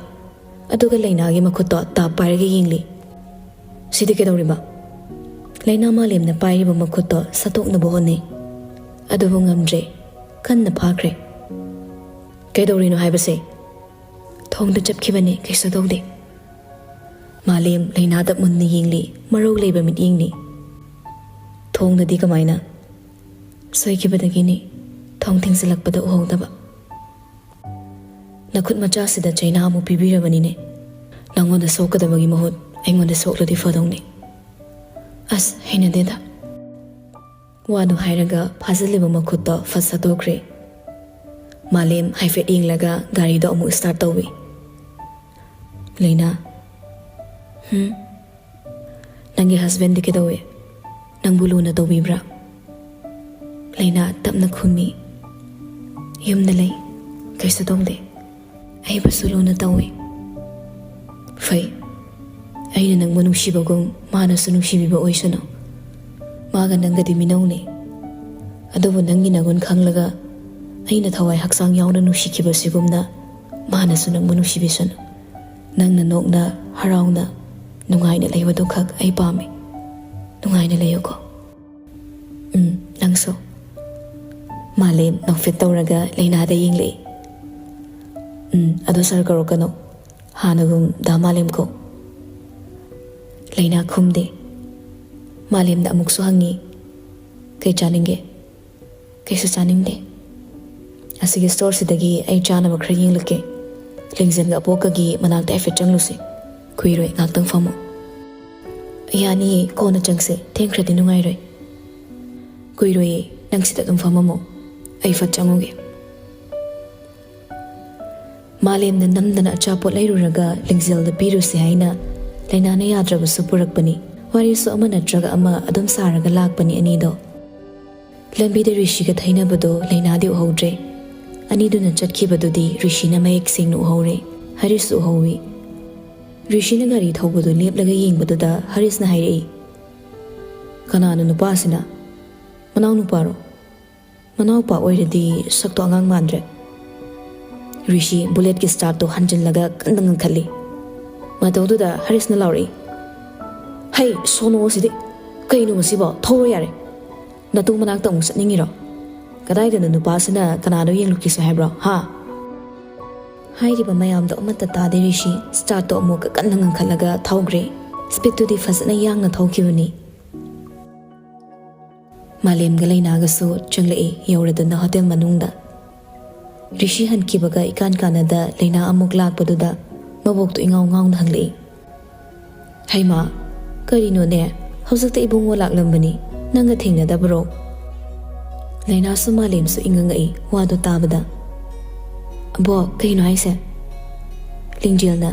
ꯑꯗꯨꯒ ꯂꯩꯅꯥꯒꯤ ꯃꯈꯨꯠꯇꯣ ꯇꯥꯞ ꯄꯥꯏꯔꯒ ꯌꯦꯡꯂꯤ꯫ "ꯁꯤꯗꯤ ꯀꯩꯗꯧꯔꯤꯕ?" ꯂꯩꯅꯥ ꯃꯥꯂꯦꯝꯅ ꯄꯥꯏꯔꯤꯕ ꯃꯈꯨꯠꯇꯣ ꯁꯠꯇꯣꯛꯅꯕ ꯍꯣꯠꯅꯩ꯫ ꯑꯗꯨꯕꯨ ꯉꯝꯗ꯭ꯔꯦ꯫ ꯀꯟꯅ ꯐꯥꯈ꯭ꯔꯦ꯫ "ꯀꯩꯗꯧꯔꯤꯅꯣ ꯍꯥꯏꯕꯁꯦ?" "ꯊꯣꯡꯗ ꯆꯠꯈꯤꯕꯅꯦ, ꯀꯩꯁꯨ ꯇꯧꯗꯦ꯫" ꯃꯥꯂꯦꯝ ꯂꯩꯅꯥꯗ ꯃꯨꯟꯅ ꯌꯦꯡꯂꯤ, ꯃꯔꯧ ꯂꯩꯕ ꯃꯤꯠꯌꯦꯡꯅꯤ꯫ "ꯊꯣꯡꯗꯗꯤ ꯀꯃꯥꯏꯅ?" "ꯁꯣꯏꯈꯤꯕꯗꯒꯤꯅꯤ, ꯊꯣꯡ ꯊꯤꯡꯖꯤꯜꯂꯛꯄꯗ ꯎꯍꯧꯗꯕ꯫" "ꯅꯈꯨꯠ ꯃꯆꯥꯁꯤꯗ ꯆꯩꯅꯥ ꯑꯃꯨꯛ ꯄꯤꯕꯤꯔꯕꯅꯤꯅꯦ꯫ ꯅꯪꯉꯣꯟꯗ ꯁꯣꯛꯀꯗꯕꯒꯤ ꯃꯍꯨꯠ ꯑꯩꯉꯣꯟꯗ ꯁꯣꯛꯂꯗꯤ ꯐꯗꯧꯅꯤ꯫ ꯑꯁ, ꯍꯩꯅꯗꯦꯗ꯫" ꯋꯥꯗꯨ ꯍꯥꯏꯔꯒ ꯐꯥꯖꯤꯜꯂꯤꯕ ꯃꯈꯨꯠꯇꯣ ꯐꯠ ꯁꯠꯇꯣꯛꯈ꯭ꯔꯦ꯫ ꯃꯥꯂꯦꯝ ꯍꯥꯏꯐꯦꯠ ꯌꯦꯡꯂꯒ ꯒꯥꯔꯤꯗꯣ ꯑꯃꯨꯛ ꯁ꯭ꯇꯥꯔꯠ ꯇꯧꯏ꯫ ꯂꯩꯅꯥ, "ꯍꯨꯝ? ꯅꯪꯒꯤ ꯍꯁꯕꯦꯟꯗꯤ ꯀꯩꯗꯧꯏ? ꯅꯪꯕꯨ ꯂꯨꯅ ꯇꯧꯕꯤꯕ꯭ꯔꯥ?" ꯂꯩꯅꯥ ꯇꯞꯅ ꯈꯨꯝꯃꯤ, "ꯌꯨꯝꯗ ꯂꯩ, ꯀꯩꯁꯨ ꯇꯧꯗꯦ꯫ ꯑꯩꯕꯨꯁꯨ ꯂꯨꯅ ꯇꯧꯏ꯫" "ꯐꯩ꯫ ꯑꯩꯅ ꯅꯪꯕꯨ ꯅꯨꯡꯁꯤꯕꯒꯨꯝ ꯃꯥꯅꯁꯨ ꯅꯨꯡꯁꯤꯕꯤꯕ ꯑꯣꯏꯁꯅꯨ꯫ ꯃꯥꯒ ꯅꯪꯒꯗꯤ ꯃꯤꯅꯧꯅꯦ꯫ ꯑꯗꯨꯕꯨ ꯅꯪꯒꯤ ꯅꯒꯨꯟ ꯈꯪꯂꯒ ꯑꯩꯅ ꯊꯋꯥꯏ ꯍꯛꯆꯥꯡ ꯌꯥꯎꯅ ꯅꯨꯡꯁꯤꯈꯤꯕꯁꯤꯒꯨꯝꯅ ꯃꯥꯅꯁꯨ ꯅꯪꯕꯨ ꯅꯨꯡꯁꯤꯕꯤꯁꯅꯨ꯫ ꯅꯪꯅ ꯅꯣꯛꯅ ꯍꯔꯥꯎꯅ ꯅꯨꯡꯉꯥꯏꯅ ꯂꯩꯕꯗꯨ ꯈꯛ ꯑꯩ ꯄꯥꯝꯃꯤ꯫ ꯅꯨꯡꯉꯥꯏꯅ ꯂꯩꯌꯨꯀꯣ꯫ ꯎꯝ, ꯅꯪꯁꯨ꯫ ꯃꯥꯂꯦꯝ ꯅꯣꯛꯐꯦꯠ ꯇꯧꯔꯒ ꯂꯩꯅꯥꯗ ꯌꯦꯡꯂꯛꯏ꯫ ꯎꯝ, ꯑꯗꯣ ꯁꯥꯔ ꯀꯧꯔꯛꯀꯅꯨ꯫ ꯍꯥꯟꯅꯒꯨꯝ ꯗꯥ ꯃꯥꯂꯦꯝ ꯀꯧ꯫ ꯂꯩꯅꯥ ꯈꯨꯝꯗꯦ꯫ ꯃꯥꯂꯦꯝꯗ ꯑꯃꯨꯛꯁꯨ ꯍꯪꯉꯤ, "ꯀꯩ ꯆꯥꯅꯤꯡꯒꯦ?" "ꯀꯩꯁꯨ ꯆꯥꯅꯤꯡꯗꯦ꯫ ꯑꯁꯤꯒꯤ ꯁ꯭ꯇꯣꯔꯁꯤꯗꯒꯤ ꯑꯩ ꯆꯥꯅꯕ ꯈꯔ ꯌꯦꯡꯂꯛꯀꯦ꯫ ꯂꯤꯡꯖꯦꯜꯒ ꯑꯄꯣꯛꯀꯒꯤ ꯃꯅꯥꯛꯇ ꯍꯥꯏꯐꯦꯠ ꯆꯪꯂꯨꯁꯤ꯫ ꯀꯨꯏꯔꯣꯏ, ꯉꯥꯛꯇꯪ ꯐꯝꯃꯣ꯫" "ꯌꯥꯅꯤꯌꯦ, ꯀꯣꯟꯅ ꯆꯪꯁꯦ, ꯊꯦꯡꯈ꯭ꯔꯗꯤ ꯅꯨꯡꯉꯥꯏꯔꯣꯏ꯫" "ꯀꯨꯏꯔꯣꯏꯌꯦ, ꯅꯪ ꯁꯤꯗ ꯑꯗꯨꯝ ꯐꯝꯃꯝꯃꯣ, ꯑꯩ ꯐꯠ ꯆꯪꯉꯨꯒꯦ꯫" ꯃꯥꯂꯦꯝꯅ ꯅꯝꯗꯅ ꯑꯆꯥꯄꯣꯠ ꯂꯩꯔꯨꯔꯒ ꯂꯤꯡꯖꯦꯜꯗ ꯄꯤꯔꯨꯁꯦ ꯍꯥꯏꯅ ꯂꯩꯅꯥꯅ ꯌꯥꯗ꯭ꯔꯕꯁꯨ ꯄꯨꯔꯛꯄꯅꯤ꯫ ꯋꯥꯔꯤꯁꯨ ꯑꯃ ꯅꯠꯇ꯭ꯔꯒ ꯑꯃ ꯑꯗꯨꯝ ꯁꯥꯔꯒ ꯂꯥꯛꯄꯅꯤ ꯑꯅꯤꯗꯣ꯫ ꯂꯝꯕꯤꯗ ꯔꯤꯁꯤꯒ ꯊꯩꯅꯕꯗꯣ ꯂꯩꯅꯥꯗꯤ ꯎꯍꯧꯗ꯭ꯔꯦ꯫ ꯑꯅꯤꯗꯨꯅ ꯆꯠꯈꯤꯕꯗꯨꯗꯤ ꯔꯤꯁꯤꯅ ꯃꯌꯦꯛ ꯁꯦꯡꯅ ꯎꯍꯧꯔꯦ, ꯍꯔꯤꯁꯁꯨ ꯎꯍꯧꯏ꯫ ꯔꯤꯁꯤꯅ ꯒꯥꯔꯤ ꯊꯧꯕꯗꯨ ꯂꯦꯞꯂꯒ ꯌꯦꯡꯕꯗꯨꯗ ꯍꯔꯤꯁꯅ ꯍꯥꯏꯔꯛꯏ, "ꯀꯅꯥꯅꯣ ꯅꯨꯄꯥꯁꯤꯅ? ꯃꯅꯥꯎ ꯅꯨꯄꯥꯔꯣ? ꯃꯅꯥꯎꯄꯥ ꯑꯣꯏꯔꯗꯤ ꯁꯛꯇꯣ ꯑꯉꯥꯡ ꯃꯥꯟꯗ꯭ꯔꯦ꯫" ꯔꯤꯁꯤ ꯕꯨꯂꯦꯠꯀꯤ ꯁ꯭ꯇꯥꯔꯠꯇꯣ ꯍꯟꯖꯤꯜꯂꯒ ꯀꯟꯅ ꯉꯪꯈꯠꯂꯤ꯫ ꯃꯇꯧꯗꯨꯗ ꯍꯔꯤꯁꯅ ꯂꯥꯎꯔꯛꯏ, "ꯍꯩ, ꯁꯣꯅꯣ ꯑꯁꯤꯗꯤ! ꯀꯩꯅꯣ ꯃꯁꯤꯕꯣ? ꯊꯧꯔꯣ ꯌꯥꯔꯦ꯫ ꯅꯇꯨ ꯃꯅꯥꯛꯇ ꯑꯃꯨꯛ ꯆꯠꯅꯤꯡꯉꯤꯔꯣ? ꯀꯗꯥꯏꯗꯅꯣ ꯅꯨꯄꯥꯁꯤꯅ ꯀꯅꯥꯅꯣ ꯌꯦꯡꯂꯨꯈꯤꯁꯦ ꯍꯥꯏꯕ꯭ꯔꯣ, ꯍꯥ?" ꯍꯥꯏꯔꯤꯕ ꯃꯌꯥꯝꯗꯣ ꯑꯃꯠꯇ ꯇꯥꯗꯦ ꯔꯤꯁꯤ꯫ ꯁ꯭ꯇꯥꯔꯠꯇꯣ ꯑꯃꯨꯛꯀ ꯀꯟꯅ ꯉꯪꯈꯠꯂꯒ ꯊꯧꯈ꯭ꯔꯦ꯫ ꯁ꯭ꯄꯤꯠꯇꯨꯗꯤ ꯐꯖꯅ ꯌꯥꯡꯅ ꯊꯧꯈꯤꯕꯅꯤ꯫ ꯃꯥꯂꯦꯝꯒ ꯂꯩꯅꯥꯒꯁꯨ ꯆꯪꯂꯛꯏ, ꯌꯧꯔꯗꯨꯅ ꯍꯣꯇꯦꯜ ꯃꯅꯨꯡꯗ꯫ ꯔꯤꯁꯤ ꯍꯟꯈꯤꯕꯒ ꯏꯀꯥꯟ ꯀꯥꯟꯅꯗ ꯂꯩꯅꯥ ꯑꯃꯨꯛ ꯂꯥꯛꯄꯗꯨꯗ ꯃꯕꯣꯛꯇꯨ ꯏꯉꯥꯎ ꯉꯥꯎꯅ ꯍꯪꯂꯛꯏ, "ꯍꯩꯃꯥ, ꯀꯔꯤꯅꯣꯅꯦ? ꯍꯧꯖꯤꯛꯇ ꯏꯕꯨꯡꯉꯣ ꯂꯥꯛꯂꯝꯕꯅꯤ, ꯅꯪꯒ ꯊꯦꯡꯅꯗꯕꯔꯣ?" ꯂꯩꯅꯥꯁꯨ ꯃꯥꯂꯦꯝꯁꯨ ꯏꯉꯛꯉꯛꯏ ꯋꯥꯗꯨ ꯇꯥꯕꯗ꯫ "ꯑꯕꯣꯛ, ꯀꯩꯅꯣ ꯍꯥꯏꯁꯦ?" ꯂꯤꯡꯖꯦꯜꯅ,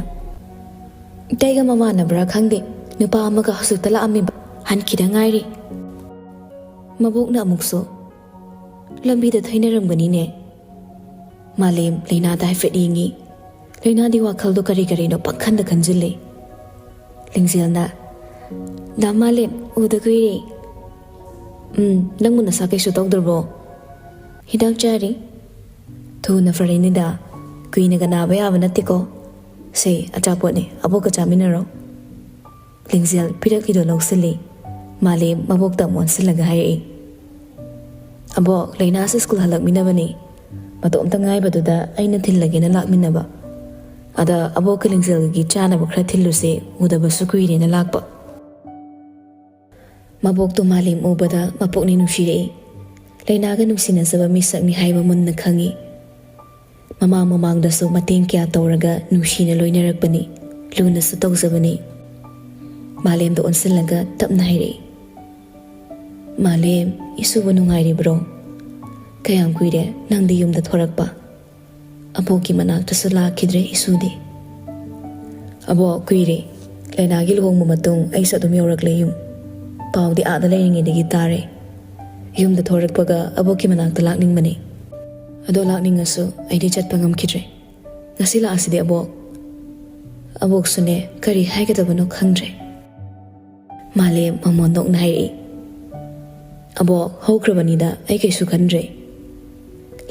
"ꯏꯇꯩꯒ ꯃꯃꯥꯟꯅꯕ꯭ꯔꯥ ꯈꯪꯗꯦ, ꯅꯨꯄꯥ ꯑꯃꯒ ꯍꯧꯖꯤꯛꯇ ꯂꯥꯛꯑꯝꯃꯤꯕ, ꯍꯟꯈꯤꯗ ꯉꯥꯏꯔꯤ꯫" ꯃꯕꯣꯛꯅ ꯑꯃꯨꯛꯁꯨ, "ꯂꯝꯕꯤꯗ ꯊꯩꯅꯔꯝꯒꯅꯤꯅꯦ꯫" ꯃꯥꯂꯦꯝ ꯂꯩꯅꯥꯗ ꯍꯥꯏꯐꯦꯠ ꯌꯦꯡꯉꯤ꯫ ꯂꯩꯅꯥꯗꯤ ꯋꯥꯈꯜꯗꯣ ꯀꯔꯤ ꯀꯔꯤꯅꯣ ꯄꯪꯈꯟꯗ ꯈꯟꯖꯤꯜꯂꯤ꯫ ꯂꯤꯡꯖꯦꯜꯅ, "ꯗꯥ ꯃꯥꯂꯦꯝ, ꯎꯗ ꯀꯨꯏꯔꯦ꯫" "ꯎꯝ, ꯅꯪꯕꯨ ꯅꯁꯥ ꯀꯩꯁꯨ ꯇꯧꯗ꯭ꯔꯕꯣ?" "ꯍꯤꯗꯥꯛ ꯆꯥꯔꯤ꯫" "ꯊꯨꯅ ꯐꯔꯦꯅꯤꯗ, ꯀꯨꯏꯅꯒ ꯅꯥꯕ ꯌꯥꯕ ꯅꯠꯇꯦꯀꯣ꯫ ꯁꯦ, ꯑꯆꯥꯄꯣꯠꯅꯦ, ꯑꯕꯣꯛꯀ ꯆꯥꯃꯤꯟꯅꯔꯣ꯫" ꯂꯤꯡꯖꯦꯜ ꯄꯤꯔꯛꯂꯤꯗꯣ ꯂꯧꯁꯤꯜꯂꯤ꯫ ꯃꯥꯂꯦꯝ ꯃꯕꯣꯛꯇ ꯑꯃꯨꯛ ꯑꯣꯟꯁꯤꯜꯂꯒ ꯍꯥꯏꯔꯛꯏ, "ꯑꯕꯣꯛ, ꯂꯩꯅꯥꯁꯦ ꯁ꯭ꯀꯨꯜ ꯍꯜꯂꯛꯃꯤꯟꯅꯕꯅꯤ꯫ ꯃꯇꯣꯝꯇ ꯉꯥꯏꯕꯗꯨꯗ ꯑꯩꯅ ꯊꯤꯜꯂꯒꯦꯅ ꯂꯥꯛꯃꯤꯟꯅꯕ꯫ ꯑꯗ ꯑꯕꯣꯛꯀ ꯂꯤꯡꯖꯦꯜꯒꯤ ꯆꯥꯅꯕ ꯈꯔ ꯊꯤꯜꯂꯨꯁꯦ, ꯎꯗꯕꯁꯨ ꯀꯨꯏꯔꯦꯅ ꯂꯥꯛꯄ꯫" ꯃꯕꯣꯛꯇꯣ ꯃꯥꯂꯦꯝ ꯎꯕꯗ ꯃꯄꯨꯛꯅꯤꯡ ꯅꯨꯡꯁꯤꯔꯛꯏ꯫ ꯂꯩꯅꯥꯒ ꯅꯨꯡꯁꯤꯅꯖꯕ ꯃꯤꯁꯛꯅꯤ ꯍꯥꯏꯕ ꯃꯨꯟꯅ ꯈꯪꯏ꯫ ꯃꯃꯥꯡ ꯃꯃꯥꯡꯗꯁꯨ ꯃꯇꯦꯡ ꯀꯌꯥ ꯇꯧꯔꯒ ꯅꯨꯡꯁꯤꯅ ꯂꯣꯏꯅꯔꯛꯄꯅꯤ, ꯂꯨꯅꯁꯨ ꯇꯧꯖꯕꯅꯤ꯫ ꯃꯥꯂꯦꯝꯗ ꯑꯣꯟꯁꯤꯜꯂꯒ ꯇꯞꯅ ꯍꯥꯏꯔꯛꯏ, "ꯃꯥꯂꯦꯝ, ꯏꯁꯨꯕꯨ ꯅꯨꯡꯉꯥꯏꯔꯤꯕ꯭ꯔꯣ? ꯀꯌꯥꯝ ꯀꯨꯏꯔꯦ ꯅꯪꯗꯤ ꯌꯨꯝꯗ ꯊꯣꯔꯛꯄ?" ꯑꯕꯣꯛꯀꯤ ꯃꯅꯥꯛꯇꯁꯨ ꯂꯥꯛꯈꯤꯗ꯭ꯔꯦ ꯏꯁꯨꯗꯤ꯫ "ꯑꯕꯣꯛ, ꯀꯨꯏꯔꯦ꯫ ꯂꯩꯅꯥꯒꯤ ꯂꯨꯍꯣꯡꯕ ꯃꯇꯨꯡ ꯑꯩꯁꯨ ꯑꯗꯨꯝ ꯌꯧꯔꯛꯂꯦ ꯌꯨꯝ꯫ ꯄꯥꯎꯗꯤ ꯑꯥꯗ ꯂꯩꯔꯤꯉꯩꯗꯒꯤ ꯇꯥꯔꯦ꯫ ꯌꯨꯝꯗ ꯊꯣꯔꯛꯄꯒ ꯑꯕꯣꯛꯀꯤ ꯃꯅꯥꯛꯇ ꯂꯥꯛꯅꯤꯡꯕꯅꯤ꯫ ꯑꯗꯣ ꯂꯥꯛꯅꯤꯡꯉꯁꯨ ꯑꯩꯗꯤ ꯆꯠꯄ ꯉꯝꯈꯤꯗ꯭ꯔꯦ꯫ ꯉꯁꯤ ꯂꯥꯛꯑꯁꯤꯗꯤ ꯑꯕꯣꯛ꯫" ꯑꯕꯣꯛꯁꯨꯅꯦ, ꯀꯔꯤ ꯍꯥꯏꯒꯗꯕꯅꯣ ꯈꯪꯗ꯭ꯔꯦ꯫ ꯃꯥꯂꯦꯝ ꯃꯃꯣꯟ ꯅꯣꯛꯅ ꯍꯥꯏꯔꯛꯏ, "ꯑꯕꯣꯛ, ꯍꯧꯈ꯭ꯔꯕꯅꯤꯗ, ꯑꯩ ꯀꯩꯁꯨ ꯈꯟꯗ꯭ꯔꯦ꯫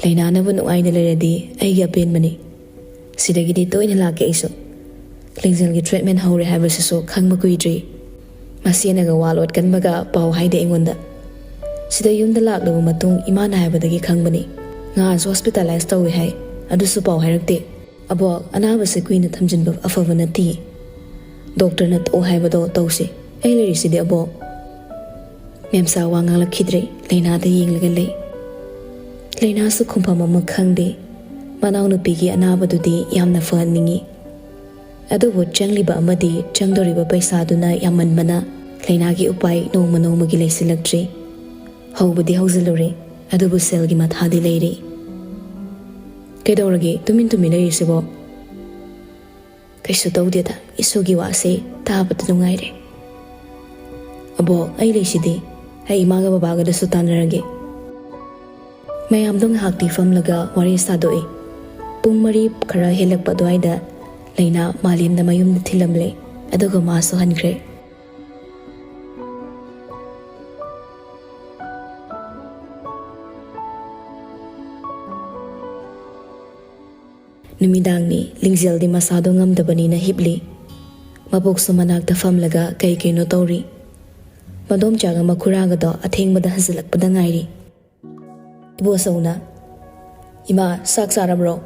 ꯂꯩꯅꯥꯅꯕꯨ ꯅꯨꯡꯉꯥꯏꯅ ꯂꯩꯔꯗꯤ ꯑꯩꯒꯤ ꯑꯄꯦꯟꯕꯅꯤ꯫ ꯁꯤꯗꯒꯤꯗꯤ ꯇꯣꯏꯅ ꯂꯥꯛꯀꯦ ꯑꯩꯁꯨ꯫ ꯂꯤꯡꯖꯦꯜꯒꯤ ꯇ꯭ꯔꯤꯠꯃꯦꯟ ꯍꯧꯔꯦ ꯍꯥꯏꯕꯁꯤꯁꯨ ꯈꯪꯕ ꯀꯨꯏꯗ꯭ꯔꯤ꯫ ꯃꯁꯦꯟꯅꯒ ꯋꯥ ꯂꯣꯠꯀꯟꯕꯒ ꯄꯥꯎ ꯍꯥꯏꯗꯦ ꯑꯩꯉꯣꯟꯗ꯫ ꯁꯤꯗ ꯌꯨꯝꯗ ꯂꯥꯛꯂꯕ ꯃꯇꯨꯡ ꯏꯃꯥꯅ ꯍꯥꯏꯕꯗꯒꯤ ꯈꯪꯕꯅꯤ꯫ ꯉꯍꯥꯟꯁꯨ ꯍꯣꯁꯄꯤꯇꯥꯂꯥꯏꯁ ꯇꯧꯏ ꯍꯥꯏ, ꯑꯗꯨꯁꯨ ꯄꯥꯎ ꯍꯥꯏꯔꯛꯇꯦ꯫ ꯑꯕꯣꯛ, ꯑꯅꯥꯕꯁꯦ ꯀꯨꯏꯅ ꯊꯝꯖꯤꯟꯕ ꯑꯐꯕ ꯅꯠꯇꯦ꯫ ꯗꯣꯛꯇꯔꯅ ꯇꯣꯛꯑꯣ ꯍꯥꯏꯕꯗꯣ ꯇꯧꯁꯤ꯫ ꯑꯩ ꯂꯩꯔꯤꯁꯤꯗꯤ ꯑꯕꯣꯛ꯫" ꯃꯦꯝꯆꯥ ꯋꯥ ꯉꯥꯡꯂꯛꯈꯤꯗ꯭ꯔꯦ, ꯂꯩꯅꯥꯗ ꯌꯦꯡꯂꯒ ꯂꯩ꯫ ꯂꯩꯅꯥꯁꯨ ꯈꯨꯝꯐꯝ ꯑꯃ ꯈꯪꯗꯦ꯫ ꯃꯅꯥꯎꯅꯨꯄꯤꯒꯤ ꯑꯅꯥꯕꯗꯨꯗꯤ ꯌꯥꯝꯅ ꯐꯍꯟꯅꯤꯡꯏ꯫ ꯑꯗꯨꯕꯨ ꯆꯪꯂꯤꯕ ꯑꯃꯗꯤ ꯆꯪꯗꯧꯔꯤꯕ ꯄꯩꯁꯥꯗꯨꯅ ꯌꯥꯝꯃꯟꯕꯅ ꯂꯩꯅꯥꯒꯤ ꯎꯄꯥꯏ ꯅꯣꯡꯃ ꯅꯣꯡꯃꯒꯤ ꯂꯩꯁꯤꯜꯂꯛꯇ꯭ꯔꯤ꯫ ꯍꯧꯕꯗꯤ ꯍꯧꯖꯤꯜꯂꯨꯔꯦ, ꯑꯗꯨꯕꯨ ꯁꯦꯜꯒꯤ ꯃꯊꯥꯗꯤ ꯂꯩꯔꯤ꯫ "ꯀꯩꯗꯧꯔꯒꯦ ꯇꯨꯃꯤꯟ ꯇꯨꯃꯤꯟ ꯂꯩꯔꯤꯁꯤꯕꯣ?" "ꯀꯩꯁꯨ ꯇꯧꯗꯦꯗ, ꯏꯁꯨꯒꯤ ꯋꯥꯁꯦ ꯇꯥꯕꯗ ꯅꯨꯡꯉꯥꯏꯔꯦ꯫" "ꯑꯕꯣꯛ, ꯑꯩ ꯂꯩꯁꯤꯗꯤ, ꯑꯩ ꯏꯃꯥꯒ ꯕꯕꯥꯒꯗꯁꯨ ꯇꯥꯟꯅꯔꯒꯦ꯫" ꯃꯌꯥꯝꯗꯣ ꯉꯥꯏꯍꯥꯛꯇꯤ ꯐꯝꯂꯒ ꯋꯥꯔꯤ ꯁꯥꯗꯣꯛꯏ꯫ ꯄꯨꯡ ꯃꯔꯤ ꯈꯔ ꯍꯦꯜꯂꯛꯄ ꯑꯗꯨꯋꯥꯏꯗ ꯂꯩꯅꯥ ꯃꯥꯂꯦꯝꯗ ꯃꯌꯨꯝꯗ ꯊꯤꯜꯂꯝꯂꯦ, ꯑꯗꯨꯒ ꯃꯥꯁꯨ ꯍꯟꯈ꯭ꯔꯦ꯫ ꯅꯨꯃꯤꯗꯥꯡꯅꯤ꯫ ꯂꯤꯡꯖꯦꯜꯗꯤ ꯃꯁꯥꯗꯣ ꯉꯝꯗꯕꯅꯤꯅ ꯍꯤꯞꯂꯤ꯫ ꯃꯕꯣꯛꯁꯨ ꯃꯅꯥꯛꯇ ꯐꯝꯂꯒ ꯀꯩ ꯀꯩꯅꯣ ꯇꯧꯔꯤ꯫ ꯃꯗꯣꯝꯆꯥꯒ ꯃꯈꯨꯔꯥꯒꯗꯣ ꯑꯊꯦꯡꯕꯗ ꯍꯟꯖꯤꯜꯂꯛꯄꯗ ꯉꯥꯏꯔꯤ꯫ ꯏꯕꯣꯆꯧꯅ, "ꯏꯃꯥ, ꯆꯥꯛ ꯆꯥꯔꯕ꯭ꯔꯣ?"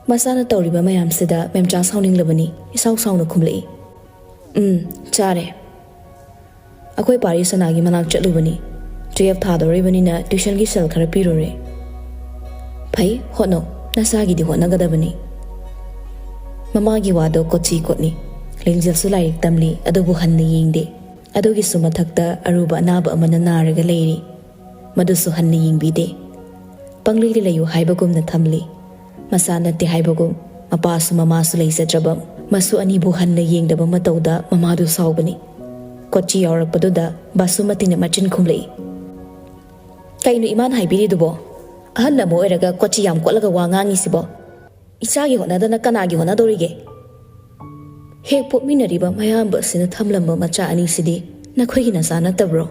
ꯃꯆꯥꯅ ꯇꯧꯔꯤꯕ ꯃꯌꯥꯝꯁꯤꯗ ꯃꯦꯝꯆꯥ ꯁꯥꯎꯅꯤꯡꯂꯕꯅꯤ꯫ ꯏꯁꯥꯎ ꯁꯥꯎꯅ ꯈꯨꯝꯂꯛꯏ, "ꯎꯝ, ꯆꯥꯔꯦ꯫ ꯑꯩꯈꯣꯏ ꯄꯥꯔꯤ ꯁꯅꯥꯒꯤ ꯃꯅꯥꯛ ꯆꯠꯂꯨꯕꯅꯤ꯫ ꯇꯨꯌꯦꯜꯐ ꯊꯥꯗꯧꯔꯤꯕꯅꯤꯅ ꯇ꯭ꯌꯨꯁꯟꯒꯤ ꯁꯦꯜ ꯈꯔ ꯄꯤꯔꯨꯔꯦ꯫" "ꯐꯩ, ꯍꯣꯠꯅꯧ꯫ ꯅꯁꯥꯒꯤꯗꯤ ꯍꯣꯠꯅꯒꯗꯕꯅꯤ꯫" ꯃꯃꯥꯒꯤ ꯋꯥꯗꯣ ꯀꯣꯠꯆꯤ ꯀꯣꯠꯂꯤ꯫ ꯂꯤꯡꯖꯦꯜꯁꯨ ꯂꯥꯏꯔꯤꯛ ꯇꯝꯂꯤ, ꯑꯗꯨꯕꯨ ꯍꯟꯅ ꯌꯦꯡꯗꯦ꯫ ꯑꯗꯨꯒꯤꯁꯨ ꯃꯊꯛꯇ ꯑꯔꯨꯕ ꯑꯅꯥꯕ ꯑꯃꯅ ꯅꯥꯔꯒ ꯂꯩꯔꯤ꯫ ꯃꯗꯨꯁꯨ ꯍꯟꯅ ꯌꯦꯡꯕꯤꯗꯦ꯫ ꯄꯪꯂꯩꯗ ꯂꯩꯌꯨ ꯍꯥꯏꯕꯒꯨꯝꯅ ꯊꯝꯂꯤ꯫ ꯃꯆꯥ ꯅꯠꯇꯦ ꯍꯥꯏꯕꯒꯨꯝ, ꯃꯄꯥꯁꯨ ꯃꯃꯥꯁꯨ ꯂꯩꯖꯗ꯭ꯔꯕ ꯃꯁꯨ ꯑꯅꯤꯕꯨ ꯍꯟꯅ ꯌꯦꯡꯗꯕ ꯃꯇꯧꯗ ꯃꯃꯥꯗꯨ ꯁꯥꯎꯕꯅꯤ꯫ ꯀꯣꯆꯤ ꯌꯥꯎꯔꯛꯄꯗꯨꯗ ꯕꯥꯁꯨꯃꯇꯤꯅ ꯃꯆꯤꯟ ꯈꯨꯝꯂꯛꯏ꯫ "ꯀꯩꯅꯣ ꯏꯃꯥꯅ ꯍꯥꯏꯕꯤꯔꯤꯗꯨꯕꯣ? ꯑꯍꯜ ꯑꯃ ꯑꯣꯏꯔꯒ ꯀꯣꯆꯤ ꯌꯥꯝ ꯀꯣꯠꯂꯒ ꯋꯥ ꯉꯥꯡꯉꯤꯁꯤꯕꯣ? ꯏꯆꯥꯒꯤ ꯍꯣꯠꯅꯗꯅ ꯀꯅꯥꯒꯤ ꯍꯣꯠꯅꯗꯧꯔꯤꯒꯦ? ꯍꯦꯛ ꯄꯣꯛꯃꯤꯟꯅꯔꯤꯕ ꯃꯌꯥꯝꯕ ꯑꯁꯤꯅ ꯊꯝꯂꯝꯕ ꯃꯆꯥ ꯑꯅꯤꯁꯤꯗꯤ ꯅꯈꯣꯏꯒꯤ ꯅꯆꯥ ꯅꯠꯇꯕ꯭ꯔꯣ?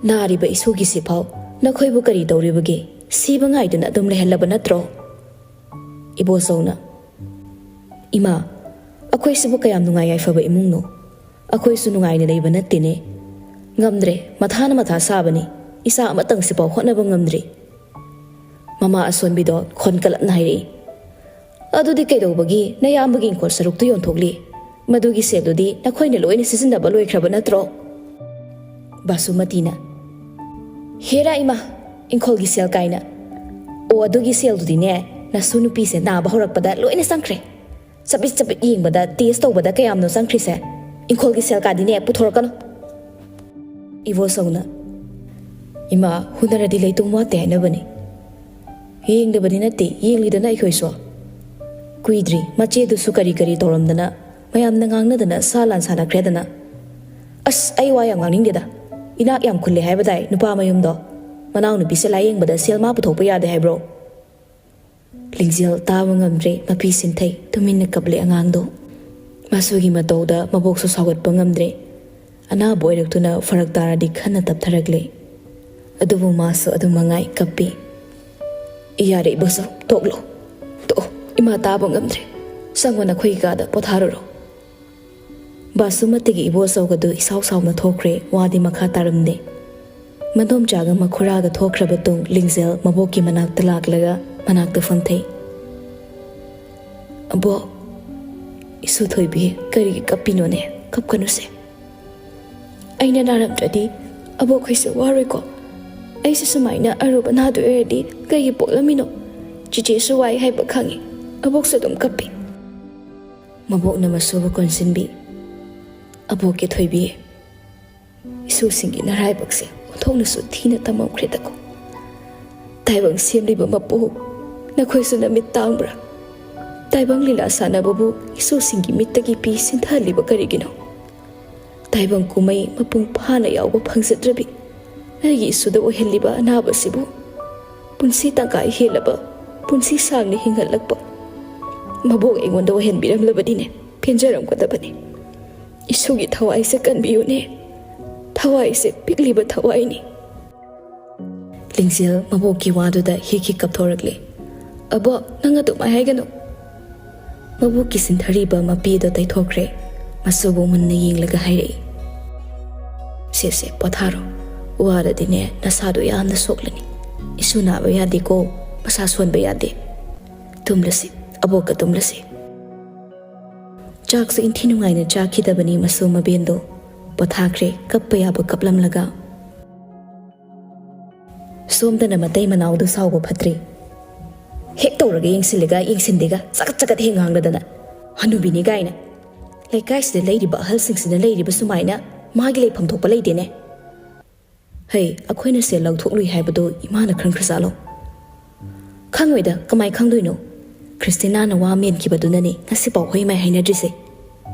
ꯅꯥꯔꯤꯕ ꯏꯁꯨꯒꯤꯁꯤꯐꯥꯎ ꯅꯈꯣꯏꯕꯨ ꯀꯔꯤ ꯇꯧꯔꯤꯕꯒꯦ? ꯁꯤꯕ ꯉꯥꯏꯗꯨꯅ ꯑꯗꯨꯝ ꯂꯩꯍꯜꯂꯕ ꯅꯠꯇ꯭ꯔꯣ?" ꯏꯕꯣꯆꯧꯅ, "ꯏꯃꯥ, ꯑꯩꯈꯣꯏꯁꯤꯕꯨ ꯀꯌꯥꯝ ꯅꯨꯡꯉꯥꯏ ꯌꯥꯏꯐꯕ ꯏꯃꯨꯡꯅꯣ? ꯑꯩꯈꯣꯏꯁꯨ ꯅꯨꯡꯉꯥꯏꯅ ꯂꯩꯕ ꯅꯠꯇꯦꯅꯦ꯫ ꯉꯝꯗ꯭ꯔꯦ, ꯃꯊꯥꯅ ꯃꯊꯥ ꯁꯥꯕꯅꯤ꯫ ꯏꯆꯥ ꯑꯃꯇꯪꯁꯤꯐꯥꯎ ꯍꯣꯠꯅꯕ ꯉꯝꯗ꯭ꯔꯤ꯫" ꯃꯃꯥ ꯑꯁꯣꯟꯕꯤꯗꯣ ꯈꯣꯟ ꯀꯜꯂꯞꯅ ꯍꯥꯏꯔꯛꯏ, "ꯑꯗꯨꯗꯤ ꯀꯩꯗꯧꯕꯒꯤ ꯅꯌꯥꯝꯕꯒꯤ ꯏꯪꯈꯣꯜ ꯁꯔꯨꯛꯇꯨ ꯌꯣꯟꯊꯣꯛꯂꯤ? ꯃꯗꯨꯒꯤ ꯁꯦꯜꯗꯨꯗꯤ ꯅꯈꯣꯏꯅ ꯂꯣꯏꯅ ꯁꯤꯖꯤꯟꯅꯕ ꯂꯣꯏꯈ꯭ꯔꯕ ꯅꯠꯇ꯭ꯔꯣ?" ꯕꯥꯁꯨꯃꯇꯤꯅ, "ꯍꯦꯔꯥ ꯏꯃꯥ, ꯏꯪꯈꯣꯜꯒꯤ ꯁꯦꯜ ꯀꯥꯏꯅ꯫ ꯑꯣ, ꯑꯗꯨꯒꯤ ꯁꯦꯜꯗꯨꯗꯤꯅꯦ, ꯅꯁꯨ ꯅꯨꯄꯤꯁꯦ ꯅꯥꯕ ꯍꯧꯔꯛꯄꯗ ꯂꯣꯏꯅ ꯆꯪꯈ꯭ꯔꯦ꯫ ꯆꯕꯤꯠ ꯆꯕꯤꯠ ꯌꯦꯡꯕꯗ, ꯇꯦꯁ ꯇꯧꯕꯗ ꯀꯌꯥꯝꯅꯣ ꯆꯪꯈ꯭ꯔꯤꯁꯦ? ꯏꯪꯈꯣꯜꯒꯤ ꯁꯦꯜ ꯀꯥꯗꯤꯅꯦ ꯄꯨꯊꯣꯔꯛꯀꯅꯨ꯫" ꯏꯕꯣꯆꯧꯅ, "ꯏꯃꯥ, ꯍꯨꯟꯅꯔꯗꯤ ꯂꯩꯇꯨꯝ ꯋꯥꯠꯇꯦ ꯍꯥꯏꯅꯕꯅꯤ꯫ ꯌꯦꯡꯗꯕꯗꯤ ꯅꯠꯇꯦ, ꯌꯦꯡꯂꯤꯗꯅ ꯑꯩꯈꯣꯏꯁꯨ꯫ ꯀꯨꯏꯗ꯭ꯔꯤ ꯃꯆꯦꯗꯨꯁꯨ ꯀꯔꯤ ꯀꯔꯤ ꯇꯧꯔꯝꯗꯅ ꯃꯌꯥꯝꯅ ꯉꯥꯡꯅꯗꯅ ꯁꯥ ꯂꯥꯟ ꯁꯥꯟꯅꯈ꯭ꯔꯦꯗꯅ꯫ ꯑꯁ, ꯑꯩ ꯋꯥ ꯌꯥꯝ ꯉꯥꯡꯅꯤꯡꯗꯦꯗ꯫ ꯏꯅꯥꯛ ꯌꯥꯝ ꯈꯨꯜꯂꯦ ꯍꯥꯏꯕꯗꯥꯏ ꯅꯨꯄꯥ ꯃꯌꯨꯝꯗꯣ? ꯃꯅꯥꯎꯅꯨꯄꯤꯁꯦ ꯂꯥꯌꯦꯡꯕꯗ ꯁꯦꯜ ꯃꯥ ꯄꯨꯊꯣꯛꯄ ꯌꯥꯗꯦ ꯍꯥꯏꯕ꯭ꯔꯣ?" ꯂꯤꯡꯖꯦꯜ ꯇꯥꯕ ꯉꯝꯗ꯭ꯔꯦ, ꯃꯄꯤ ꯁꯤꯟꯊꯩ, ꯇꯨꯃꯤꯟꯅ ꯀꯞꯂꯦ ꯑꯉꯥꯡꯗꯣ꯫ ꯃꯁꯨꯒꯤ ꯃꯇꯧꯗ ꯃꯕꯣꯛꯁꯨ ꯁꯥꯎꯒꯠꯄ ꯉꯝꯗ꯭ꯔꯦ꯫ ꯑꯅꯥꯕ ꯑꯣꯏꯔꯛꯇꯨꯅ ꯐꯔꯛ ꯇꯥꯔꯗꯤ ꯈꯟꯅ ꯇꯞꯊꯔꯛꯂꯦ꯫ ꯑꯗꯨꯕꯨ ꯃꯥꯁꯨ ꯑꯗꯨꯝ ꯃꯉꯥꯏ ꯀꯞꯄꯤ꯫ "ꯌꯥꯔꯦ ꯏꯕꯣꯆꯧ, ꯇꯣꯛꯂꯣ, ꯇꯣꯛꯑꯣ꯫ "ꯏꯃꯥ, ꯇꯥꯕ ꯉꯝꯗ꯭ꯔꯦ꯫ ꯆꯪꯉꯣ, ꯅꯈꯣꯏꯒꯤ ꯀꯥꯗ ꯄꯣꯊꯥꯔꯨꯔꯣ꯫" ꯕꯥꯁꯨꯃꯇꯤꯒꯤ ꯏꯕꯣꯆꯧꯒꯗꯨ ꯏꯁꯥꯎ ꯁꯥꯎꯅ ꯊꯣꯛꯈ꯭ꯔꯦ꯫ ꯋꯥꯗꯤ ꯃꯈꯥ ꯇꯥꯔꯝꯗꯦ꯫ ꯃꯗꯣꯝꯆꯥꯒ ꯃꯈꯨꯔꯥꯒ ꯊꯣꯛꯈ꯭ꯔꯕ ꯇꯨꯡ ꯂꯤꯡꯖꯦꯜ ꯃꯕꯣꯛꯀꯤ ꯃꯅꯥꯛꯇ ꯂꯥꯛꯂꯒ ꯃꯅꯥꯛꯇ ꯐꯝꯊꯩ꯫ "ꯑꯕꯣꯛ, ꯏꯁꯨ ꯊꯣꯏꯕꯤ, ꯀꯔꯤꯒꯤ ꯀꯞꯄꯤꯅꯣꯅꯦ? ꯀꯞꯀꯅꯨꯁꯦ꯫ ꯑꯩꯅ ꯅꯥꯔꯝꯗ꯭ꯔꯗꯤ ꯑꯕꯣꯛꯈꯣꯏꯁꯨ ꯋꯥꯔꯣꯏꯀꯣ꯫ ꯑꯩꯁꯨ ꯁꯨꯃꯥꯏꯅ ꯑꯔꯨꯕ ꯅꯥꯗꯣꯏ ꯑꯣꯏꯔꯗꯤ ꯀꯩꯒꯤ ꯄꯣꯛꯂꯝꯃꯤꯅꯣ? ꯆꯤꯆꯦꯁꯨ ꯋꯥꯏ ꯍꯥꯏꯕ ꯈꯪꯉꯤ꯫ ꯑꯕꯣꯛꯁꯨ ꯑꯗꯨꯝ ꯀꯞꯄꯤ꯫" ꯃꯕꯣꯛꯅ ꯃꯁꯨꯕꯨ ꯀꯣꯟꯁꯤꯟꯕꯤ꯫ "ꯑꯕꯣꯛꯀꯤ ꯊꯣꯏꯕꯤ, ꯏꯁꯨꯁꯤꯡꯒꯤ ꯅꯔꯥꯏꯕꯛꯁꯦ ꯑꯣꯟꯊꯣꯛꯅꯁꯨ ꯊꯤꯅ ꯇꯝꯃꯝꯈ꯭ꯔꯦꯗꯀꯣ꯫ ꯇꯥꯏꯕꯪ ꯁꯦꯝꯂꯤꯕ ꯃꯄꯨ, ꯅꯈꯣꯏꯁꯨ ꯅꯃꯤꯠ ꯇꯥꯡꯕ꯭ꯔꯥ? ꯇꯥꯏꯕꯪ ꯂꯤꯂꯥ ꯁꯥꯟꯅꯕꯕꯨ ꯏꯁꯨꯁꯤꯡꯒꯤ ꯃꯤꯠꯇꯒꯤ ꯄꯤ ꯁꯤꯟꯊꯍꯜꯂꯤꯕ ꯀꯔꯤꯒꯤꯅꯣ? ꯇꯥꯏꯕꯪ ꯀꯨꯝꯍꯩ ꯃꯄꯨꯡ ꯐꯥꯅ ꯌꯥꯎꯕ ꯐꯪꯖꯗ꯭ꯔꯕꯤ ꯑꯩꯒꯤ ꯏꯁꯨꯗ ꯑꯣꯏꯍꯜꯂꯤꯕ ꯑꯅꯥꯕꯁꯤꯕꯨ ꯄꯨꯟꯁꯤ ꯇꯪꯈꯥꯏ ꯍꯦꯜꯂꯕ ꯄꯨꯟꯁꯤ ꯁꯥꯡꯅ ꯍꯤꯡꯍꯜꯂꯛꯄ ꯃꯕꯣꯛ ꯑꯩꯉꯣꯟꯗ ꯑꯣꯏꯍꯟꯕꯤꯔꯝꯂꯕꯗꯤꯅꯦ, ꯄꯦꯟꯖꯔꯝꯒꯗꯕꯅꯤ꯫ ꯏꯁꯨꯒꯤ ꯊꯋꯥꯏꯁꯦ ꯀꯟꯕꯤꯌꯨꯅꯦ꯫ ꯊꯋꯥꯏꯁꯦ ꯄꯤꯛꯂꯤꯕ ꯊꯋꯥꯏꯅꯤ꯫" ꯂꯤꯡꯖꯦꯜ ꯃꯕꯣꯛꯀꯤ ꯋꯥꯗꯨꯗ ꯍꯤꯛ ꯍꯤꯛ ꯀꯞꯊꯣꯔꯛꯂꯦ꯫ "ꯑꯕꯣꯛ, ꯅꯪ ꯑꯗꯨꯃꯥꯏ ꯍꯥꯏꯒꯅꯨ꯫" ꯃꯕꯣꯛꯀꯤ ꯁꯤꯟꯊꯔꯤꯕ ꯃꯄꯤꯗꯣ ꯇꯩꯊꯣꯛꯈ꯭ꯔꯦ꯫ ꯃꯁꯨꯕꯨ ꯃꯨꯟꯅ ꯌꯦꯡꯂꯒ ꯍꯥꯏꯔꯛꯏ, "ꯁꯦ, ꯁꯦ, ꯄꯣꯊꯥꯔꯣ꯫ ꯋꯥꯔꯗꯤꯅꯦ, ꯅꯁꯥꯗꯣ ꯌꯥꯝꯅ ꯁꯣꯛꯂꯅꯤ꯫ ꯏꯁꯨ ꯅꯥꯕ ꯌꯥꯗꯦꯀꯣ, ꯃꯁꯥ ꯁꯣꯟꯕ ꯌꯥꯗꯦ꯫ ꯇꯨꯝꯂꯁꯤ, ꯑꯕꯣꯛꯀ ꯇꯨꯝꯂꯁꯤ꯫" ꯆꯥꯛꯁꯨ ꯏꯟꯊꯤ ꯅꯨꯡꯉꯥꯏꯅ ꯆꯥꯈꯤꯗꯕꯅꯤ ꯃꯁꯨ ꯃꯕꯦꯟꯗꯣ꯫ ꯄꯣꯊꯥꯈ꯭ꯔꯦ, ꯀꯞꯄ ꯌꯥꯕ ꯀꯞꯂꯝꯂꯒ꯫ ꯁꯣꯝꯗꯅ ꯃꯇꯩ ꯃꯅꯥꯎꯗꯨ ꯁꯥꯎꯕ ꯐꯠꯇ꯭ꯔꯤ꯫ ꯍꯦꯛ ꯇꯧꯔꯒ ꯌꯦꯡꯁꯤꯜꯂꯦꯒ ꯌꯦꯡꯁꯤꯟꯗꯦꯒ ꯆꯀꯠ ꯆꯀꯠ ꯍꯦꯛ ꯉꯥꯡꯂꯗꯅ꯫ ꯍꯅꯨꯕꯤꯅꯤ ꯀꯥꯏꯅ꯫ ꯂꯩꯀꯥꯏꯁꯤꯗ ꯂꯩꯔꯤꯕ ꯑꯍꯜꯁꯤꯡꯁꯤꯅ ꯂꯩꯔꯤꯕ ꯁꯨꯃꯥꯏꯅ ꯃꯥꯒꯤ ꯂꯩꯐꯝ ꯊꯣꯛꯄ ꯂꯩꯇꯦꯅꯦ꯫ ꯍꯩ, ꯑꯩꯈꯣꯏꯅ ꯁꯦꯜ ꯂꯧꯊꯣꯛꯂꯨꯏ ꯍꯥꯏꯕꯗꯨ ꯏꯃꯥꯅ ꯈꯪꯈ꯭ꯔꯖꯥꯠꯂꯣ? ꯈꯪꯉꯣꯏꯗ, ꯀꯃꯥꯏ ꯈꯪꯗꯣꯏꯅꯣ? ꯈ꯭ꯔꯤꯁꯇꯤꯅꯥꯅ ꯋꯥ ꯃꯦꯟꯈꯤꯕꯗꯨꯅꯅꯦ ꯉꯁꯤꯐꯥꯎ ꯍꯣꯏ ꯃꯥꯏ ꯍꯥꯏꯅꯗ꯭ꯔꯤꯁꯦ꯫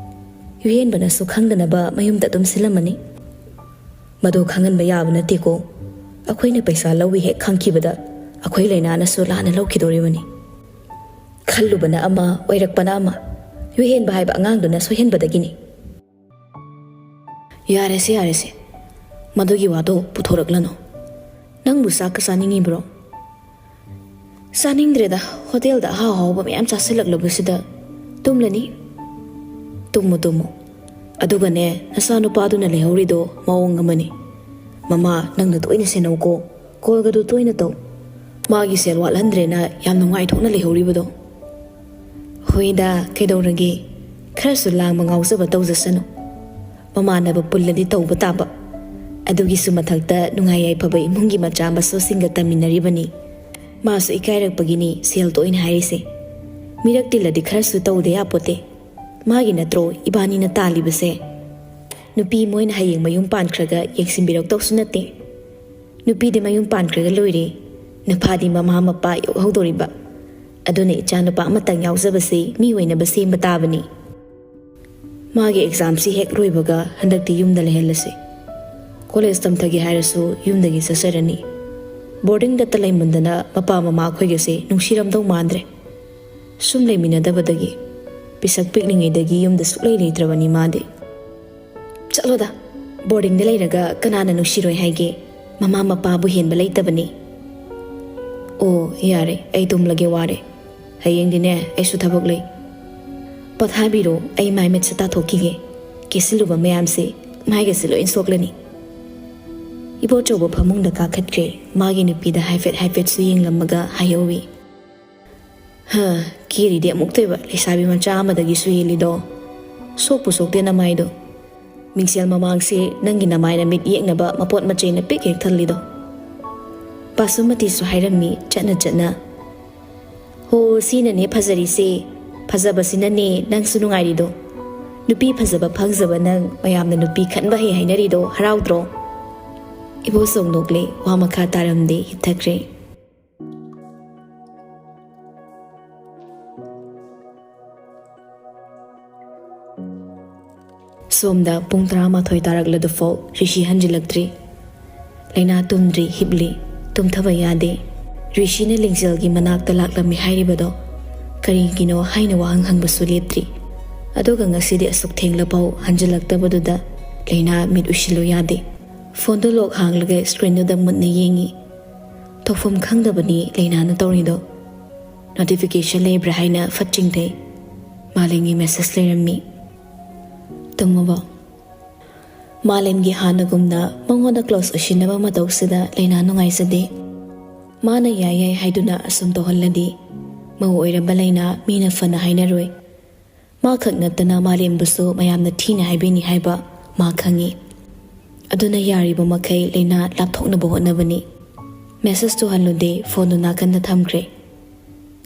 ꯌꯨꯍꯦꯟꯕꯅꯁꯨ ꯈꯪꯗꯅꯕ ꯃꯌꯨꯝꯗ ꯑꯗꯨꯝ ꯁꯤꯜꯂꯝꯃꯅꯤ꯫ ꯃꯗꯨ ꯈꯪꯍꯟꯕ ꯌꯥꯕ ꯅꯠꯇꯦꯀꯣ꯫ ꯑꯩꯈꯣꯏꯅ ꯄꯩꯁꯥ ꯂꯧꯏ ꯍꯦꯛ ꯈꯪꯈꯤꯕꯗ ꯑꯩꯈꯣꯏ ꯂꯩꯅꯥꯅꯁꯨ ꯂꯥꯟꯅ ꯂꯧꯈꯤꯗꯣꯔꯤꯕꯅꯤ꯫ ꯈꯜꯂꯨꯕꯅ ꯑꯃ, ꯑꯣꯏꯔꯛꯄꯅ ꯑꯃ꯫ ꯌꯨꯍꯦꯟꯕ ꯍꯥꯏꯕ ꯑꯉꯥꯡꯗꯨꯅ ꯁꯣꯏꯍꯟꯕꯗꯒꯤꯅꯤ꯫ ꯌꯥꯔꯦꯁꯦ, ꯌꯥꯔꯦꯁꯦ꯫ ꯃꯗꯨꯒꯤ ꯋꯥꯗꯣ ꯄꯨꯊꯣꯔꯛꯂꯅꯨ꯫ ꯅꯪꯕꯨ ꯆꯥꯛꯀ ꯆꯥꯅꯤꯡꯉꯤꯕ꯭ꯔꯣ? ꯆꯥꯅꯤꯡꯗ꯭ꯔꯦꯗ, ꯍꯣꯇꯦꯜꯗ ꯑꯍꯥꯎ ꯑꯍꯥꯎꯕ ꯃꯌꯥꯝ ꯆꯥꯁꯤꯜꯂꯛꯂꯕꯁꯤꯗ꯫ ꯇꯨꯝꯂꯅꯤ꯫ Tamu, Tamu. ꯑꯗꯨꯒꯅꯦ, ꯅꯆꯥꯅꯨꯄꯥꯗꯨꯅ ꯂꯩꯍꯧꯔꯤꯗꯣ ꯃꯑꯣꯡ ꯑꯃꯅꯤ꯫ ꯃꯃꯥ, ꯅꯪꯅ ꯇꯣꯏꯅ ꯁꯦꯟꯅꯧꯀꯣ꯫ ꯀꯣꯜꯒꯗꯨ ꯇꯣꯏꯅ ꯇꯧ꯫ ꯃꯥꯒꯤ ꯁꯦꯜ ꯋꯥꯠꯍꯟꯗ꯭ꯔꯦꯅ ꯌꯥꯝ ꯅꯨꯡꯉꯥꯏꯊꯣꯛꯅ ꯂꯩꯍꯧꯔꯤꯕꯗꯣ꯫ ꯍꯣꯏꯗ, ꯀꯩꯗꯧꯔꯒꯦ? ꯈꯔꯁꯨ ꯂꯥꯡꯕ ꯉꯥꯎꯖꯕ ꯇꯧꯖꯁꯅꯨ꯫ ꯃꯃꯥꯟꯅꯕ ꯄꯨꯜꯂꯗꯤ ꯇꯧꯕ ꯇꯥꯕ꯫ ꯑꯗꯨꯒꯤꯁꯨ ꯃꯊꯛꯇ ꯅꯨꯡꯉꯥꯏ ꯌꯥꯏꯐꯕ ꯏꯃꯨꯡꯒꯤ ꯃꯆꯥ ꯃꯁꯨꯁꯤꯡꯒ ꯇꯝꯃꯤꯟꯅꯔꯤꯕꯅꯤ꯫ ꯃꯥꯁꯨ ꯏꯀꯥꯏꯔꯛꯄꯒꯤꯅꯤ ꯁꯦꯜ ꯇꯣꯏꯅ ꯍꯥꯏꯔꯤꯁꯦ꯫ ꯃꯤꯔꯛ ꯇꯤꯜꯂꯗꯤ ꯈꯔꯁꯨ ꯇꯧꯗ ꯌꯥꯄꯣꯠꯇꯦ꯫ ꯃꯥꯒꯤ ꯅꯠꯇ꯭ꯔꯣ ꯏꯕꯥꯅꯤꯅ ꯇꯥꯜꯂꯤꯕꯁꯦ? ꯅꯨꯄꯤ ꯃꯣꯏꯅ ꯍꯌꯦꯡ ꯃꯌꯨꯝ ꯄꯥꯟꯈ꯭ꯔꯒ ꯌꯦꯡꯁꯤꯟꯕꯤꯔꯛꯇꯧꯁꯨ ꯅꯠꯇꯦ꯫ ꯅꯨꯄꯤꯗꯤ ꯃꯌꯨꯝ ꯄꯥꯟꯈ꯭ꯔꯒ ꯂꯣꯏꯔꯦ꯫ ꯅꯨꯄꯥꯗꯤ ꯃꯃꯥ ꯃꯄꯥ ꯌꯣꯛꯍꯧꯗꯣꯔꯤꯕ꯫ ꯑꯗꯨꯅ ꯏꯆꯥ ꯅꯨꯄꯥ ꯑꯃꯇꯪ ꯌꯥꯎꯖꯕꯁꯦ ꯃꯤ ꯑꯣꯏꯅꯕ ꯁꯦꯝꯕ ꯇꯥꯕꯅꯤ꯫ ꯃꯥꯒꯤ ꯑꯦꯛꯖꯥꯝꯁꯤ ꯍꯦꯛ ꯂꯣꯏꯕꯒ ꯍꯟꯗꯛꯇꯤ ꯌꯨꯝꯗ ꯂꯩꯍꯜꯂꯁꯤ꯫ ꯀꯣꯂꯦꯖ ꯇꯝꯊꯒꯦ ꯍꯥꯏꯔꯁꯨ ꯌꯨꯝꯗꯒꯤ ꯆꯠꯆꯔꯅꯤ꯫ ꯕꯣꯔꯗꯤꯡꯗꯇ ꯂꯩꯃꯟꯗꯅ ꯃꯄꯥ ꯃꯃꯥ ꯑꯩꯈꯣꯏꯒꯁꯦ ꯅꯨꯡꯁꯤꯔꯝꯗꯧ ꯃꯥꯟꯗ꯭ꯔꯦ꯫ ꯁꯨꯝ ꯂꯩꯃꯤꯟꯅꯗꯕꯗꯒꯤ꯫ ꯄꯤꯁꯛ ꯄꯤꯛꯂꯤꯉꯩꯗꯒꯤ ꯌꯨꯝꯗ ꯁꯨꯛꯂꯩ ꯂꯩꯇ꯭ꯔꯕꯅꯤ ꯃꯥꯗꯤ꯫ ꯆꯠꯂꯣꯗ, ꯕꯣꯔꯗꯤꯡꯗ ꯂꯩꯔꯒ ꯀꯅꯥꯅ ꯅꯨꯡꯁꯤꯔꯣꯏ ꯍꯥꯏꯒꯦ? ꯃꯃꯥ ꯃꯄꯥꯕꯨ ꯍꯦꯟꯕ ꯂꯩꯇꯕꯅꯤ꯫ ꯑꯣ, ꯌꯥꯔꯦ, ꯑꯩ ꯇꯨꯝꯂꯒꯦ, ꯋꯥꯔꯦ꯫ ꯍꯌꯦꯡꯗꯤꯅꯦ, ꯑꯩꯁꯨ ꯊꯕꯛ ꯂꯩ꯫ ꯄꯣꯊꯥꯕꯤꯔꯣ, ꯑꯩ ꯃꯥꯏ ꯃꯤꯠꯁꯦ ꯇꯥꯊꯣꯛꯈꯤꯒꯦ꯫ ꯀꯦꯁꯤꯜꯂꯨꯕ ꯃꯌꯥꯝꯁꯦ ꯃꯥꯏꯒꯁꯦ ꯂꯣꯏ ꯁꯣꯛꯂꯅꯤ꯫ ꯏꯕꯣꯆꯧꯕ ꯐꯃꯨꯡꯗ ꯀꯥꯈꯠꯈ꯭ꯔꯦ꯫ ꯃꯥꯒꯤ ꯅꯨꯄꯤꯗ ꯍꯥꯏꯐꯦꯠ ꯍꯥꯏꯐꯦꯠꯁꯨ ꯌꯦꯡꯂꯝꯃꯒ ꯍꯥꯏꯍꯧꯋꯤ, "ꯍ, ꯀꯦꯔꯤꯗꯤ ꯑꯃꯨꯛꯇꯣꯏꯕ ꯂꯩꯁꯥꯕꯤ ꯃꯆꯥ ꯑꯃꯗꯒꯤꯁꯨ ꯍꯦꯜꯂꯤꯗꯣ꯫ ꯁꯣꯛꯄꯨ ꯁꯣꯛꯇꯦ ꯅꯃꯥꯏꯗꯣ꯫ ꯃꯤꯡꯁꯦꯜ ꯃꯃꯥꯡꯁꯦ ꯅꯪꯒꯤ ꯅꯃꯥꯏꯅ ꯃꯤꯠ ꯌꯦꯛꯅꯕ ꯃꯄꯣꯠ ꯃꯆꯩꯅ ꯄꯤꯛ ꯍꯦꯛ ꯊꯜꯂꯤꯗꯣ꯫" ꯄꯥꯁꯨꯃꯇꯤꯁꯨ ꯍꯥꯏꯔꯝꯃꯤ ꯆꯠꯅ ꯆꯠꯅ, "ꯍꯣ, ꯁꯤꯅꯅꯦ ꯐꯖꯔꯤꯁꯦ꯫ ꯐꯖꯕꯁꯤꯅꯅꯦ ꯅꯪꯁꯨ ꯅꯨꯡꯉꯥꯏꯔꯤꯗꯣ꯫ ꯅꯨꯄꯤ ꯐꯖꯕ ꯐꯪꯖꯕ ꯅꯪ ꯃꯌꯥꯝꯅ ꯅꯨꯄꯤ ꯈꯟꯕ ꯍꯩ ꯍꯥꯏꯅꯔꯤꯗꯣ ꯍꯔꯥꯎꯗ꯭ꯔꯣ?" ꯏꯕꯣꯆꯧ ꯅꯣꯛꯂꯦ, ꯋꯥ ꯃꯈꯥ ꯇꯥꯔꯝꯗꯦ, ꯍꯤꯞꯊꯈ꯭ꯔꯦ꯫ ꯁꯣꯝꯗ ꯄꯨꯡ ꯇꯔꯥꯃꯥꯊꯣꯏ ꯇꯥꯔꯛꯂꯗꯨꯐꯥꯎ ꯔꯤꯁꯤ ꯍꯟꯖꯤꯜꯂꯛꯇ꯭ꯔꯤ꯫ ꯂꯩꯅꯥ ꯇꯨꯝꯗ꯭ꯔꯤ, ꯍꯤꯞꯂꯤ, ꯇꯨꯝꯊꯕ ꯌꯥꯗꯦ꯫ ꯔꯤꯁꯤꯅ ꯂꯤꯡꯖꯦꯜꯒꯤ ꯃꯅꯥꯛꯇ ꯂꯥꯛꯂꯝꯃꯤ ꯍꯥꯏꯔꯤꯕꯗꯣ ꯀꯔꯤꯒꯤꯅꯣ ꯍꯥꯏꯅ ꯋꯥꯍꯪ ꯍꯪꯕꯁꯨ ꯂꯦꯞꯇ꯭ꯔꯤ꯫ ꯑꯗꯨꯒ ꯉꯁꯤꯗꯤ ꯑꯁꯨꯛ ꯊꯦꯡꯂꯐꯥꯎ ꯍꯟꯖꯤꯜꯂꯛꯇꯕꯗꯨꯗ ꯂꯩꯅꯥ ꯃꯤꯠ ꯎꯏꯁꯤꯜꯂꯨ ꯌꯥꯗꯦ꯫ ꯐꯣꯟꯗꯨ ꯂꯣꯛ ꯍꯥꯡꯂꯒ ꯁ꯭ꯀ꯭ꯔꯤꯟꯗꯨꯗ ꯃꯨꯟꯅ ꯌꯦꯡꯉꯤ꯫ ꯇꯧꯐꯝ ꯈꯪꯗꯕꯅꯤ ꯂꯩꯅꯥꯅ ꯇꯧꯔꯤꯗꯣ꯫ ꯅꯣꯇꯤꯐꯤꯀꯦꯁꯟ ꯂꯩꯕ꯭ꯔꯥ ꯍꯥꯏꯅ ꯐꯠ ꯆꯤꯡꯊꯩ꯫ ꯃꯥꯂꯦꯝꯒꯤ ꯃꯦꯁꯦꯖ ꯂꯩꯔꯝꯃꯤ꯫ "ꯇꯨꯝꯃꯕꯣ?" ꯃꯥꯂꯦꯝꯒꯤ ꯍꯥꯟꯅꯒꯨꯝꯅ ꯃꯉꯣꯟꯗ ꯀ꯭ꯂꯣꯁ ꯑꯣꯏꯁꯤꯟꯅꯕ ꯃꯇꯧꯁꯤꯗ ꯂꯩꯅꯥ ꯅꯨꯡꯉꯥꯏꯖꯗꯦ꯫ ꯃꯥꯅ ꯌꯥꯏ ꯌꯥꯏ ꯍꯥꯏꯗꯨꯅ ꯑꯁꯨꯝ ꯇꯧꯍꯜꯂꯗꯤ ꯃꯧ ꯑꯣꯏꯔꯝꯕ ꯂꯩꯅꯥ ꯃꯤꯅ ꯐꯅ ꯍꯥꯏꯅꯔꯣꯏ꯫ ꯃꯥ ꯈꯛ ꯅꯠꯇꯅ ꯃꯥꯂꯦꯝꯕꯨꯁꯨ ꯃꯌꯥꯝꯅ ꯊꯤꯅ ꯍꯥꯏꯕꯤꯅꯤ ꯍꯥꯏꯕ ꯃꯥ ꯈꯪꯏ꯫ ꯑꯗꯨꯅ ꯌꯥꯔꯤꯕ ꯃꯈꯩ ꯂꯩꯅꯥ ꯂꯥꯞꯊꯣꯛꯅꯕ ꯍꯣꯠꯅꯕꯅꯤ꯫ ꯃꯦꯁꯦꯖ ꯇꯨꯍꯜꯂꯨꯗꯦ, ꯐꯣꯟꯗꯨ ꯅꯥꯀꯟꯗ ꯊꯝꯈ꯭ꯔꯦ꯫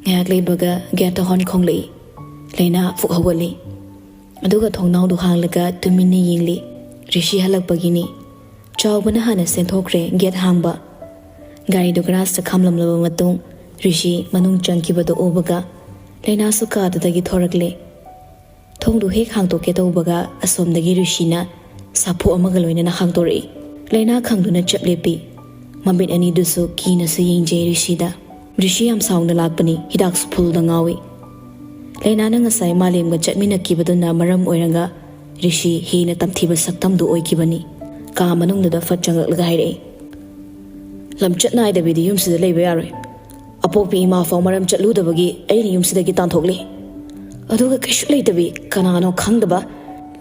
ꯉꯥꯏꯍꯥꯛ ꯂꯩꯕꯒ ꯒꯦꯠꯇ ꯍꯣꯔꯟ ꯈꯣꯡꯂꯛꯏ꯫ ꯂꯩꯅꯥ ꯐꯨꯛ ꯍꯧꯒꯠꯂꯤ꯫ ꯑꯗꯨꯒ ꯊꯣꯡꯅꯥꯎꯗꯨ ꯍꯥꯡꯂꯒ ꯇꯨꯃꯤꯟꯅ ꯌꯦꯡꯂꯤ꯫ ꯔꯤꯁꯤ ꯍꯜꯂꯛꯄꯒꯤꯅꯤ꯫ ꯆꯥꯎꯕꯅ ꯍꯥꯟꯅ ꯆꯦꯟꯊꯣꯛꯈ꯭ꯔꯦ ꯒꯦꯠ ꯍꯥꯡꯕ꯫ ꯒꯥꯔꯤꯗꯨ ꯒꯔꯥꯖꯇ ꯈꯥꯝꯂꯝꯂꯕ ꯃꯇꯨꯡ ꯔꯤꯁꯤ ꯃꯅꯨꯡ ꯆꯪꯈꯤꯕꯗꯨ ꯎꯕꯒ ꯂꯩꯅꯥꯁꯨ ꯀꯥꯗꯨꯗꯒꯤ ꯊꯣꯔꯛꯂꯦ꯫ ꯊꯣꯡꯗꯨ ꯍꯦꯛ ꯍꯥꯡꯗꯣꯛꯀꯦ ꯇꯧꯕꯒ ꯑꯁꯣꯝꯗꯒꯤ ꯔꯤꯁꯤꯅ ꯁꯥꯐꯨ ꯑꯃꯒ ꯂꯣꯏꯅꯅ ꯍꯥꯡꯗꯣꯔꯛꯏ꯫ ꯂꯩꯅꯥ ꯈꯪꯗꯨꯅ ꯆꯞ ꯂꯦꯞꯄꯤ꯫ ꯃꯃꯤꯠ ꯑꯅꯤꯗꯨꯁꯨ ꯀꯤꯅꯁꯨ ꯌꯦꯡꯖꯩ ꯔꯤꯁꯤꯗ꯫ ꯔꯤꯁꯤ ꯌꯥꯝ ꯁꯥꯎꯅ ꯂꯥꯛꯄꯅꯤ, ꯍꯤꯗꯥꯛꯁꯨ ꯐꯨꯜꯗ ꯉꯥꯎꯏ꯫ ꯂꯩꯅꯥꯅ ꯉꯁꯥꯏ ꯃꯥꯂꯦꯝꯒ ꯆꯠꯃꯤꯟꯅꯈꯤꯕꯗꯨꯅ ꯃꯔꯝ ꯑꯣꯏꯔꯒ ꯔꯤꯁꯤ ꯍꯦꯟꯅ ꯇꯝꯊꯤꯕ ꯁꯛꯇꯝꯗꯨ ꯑꯣꯏꯈꯤꯕꯅꯤ꯫ ꯀꯥ ꯃꯅꯨꯡꯗꯨꯗ ꯐꯠ ꯆꯪꯂꯛꯂꯒ ꯍꯥꯏꯔꯛꯏ, "ꯂꯝꯆꯠ ꯅꯥꯏꯗꯕꯤꯗꯤ ꯌꯨꯝꯁꯤꯗ ꯂꯩꯕ ꯌꯥꯔꯣꯏ꯫ ꯑꯄꯣꯛꯄꯤ ꯏꯃꯥ ꯐꯥꯎ ꯃꯔꯝ ꯆꯠꯂꯨꯗꯕꯒꯤ ꯑꯩꯅ ꯌꯨꯝꯁꯤꯗꯒꯤ ꯇꯥꯟꯊꯣꯛꯂꯤ꯫ ꯑꯗꯨꯒ ꯀꯩꯁꯨ ꯂꯩꯇꯕꯤ ꯀꯅꯥꯅꯣ ꯈꯪꯗꯕ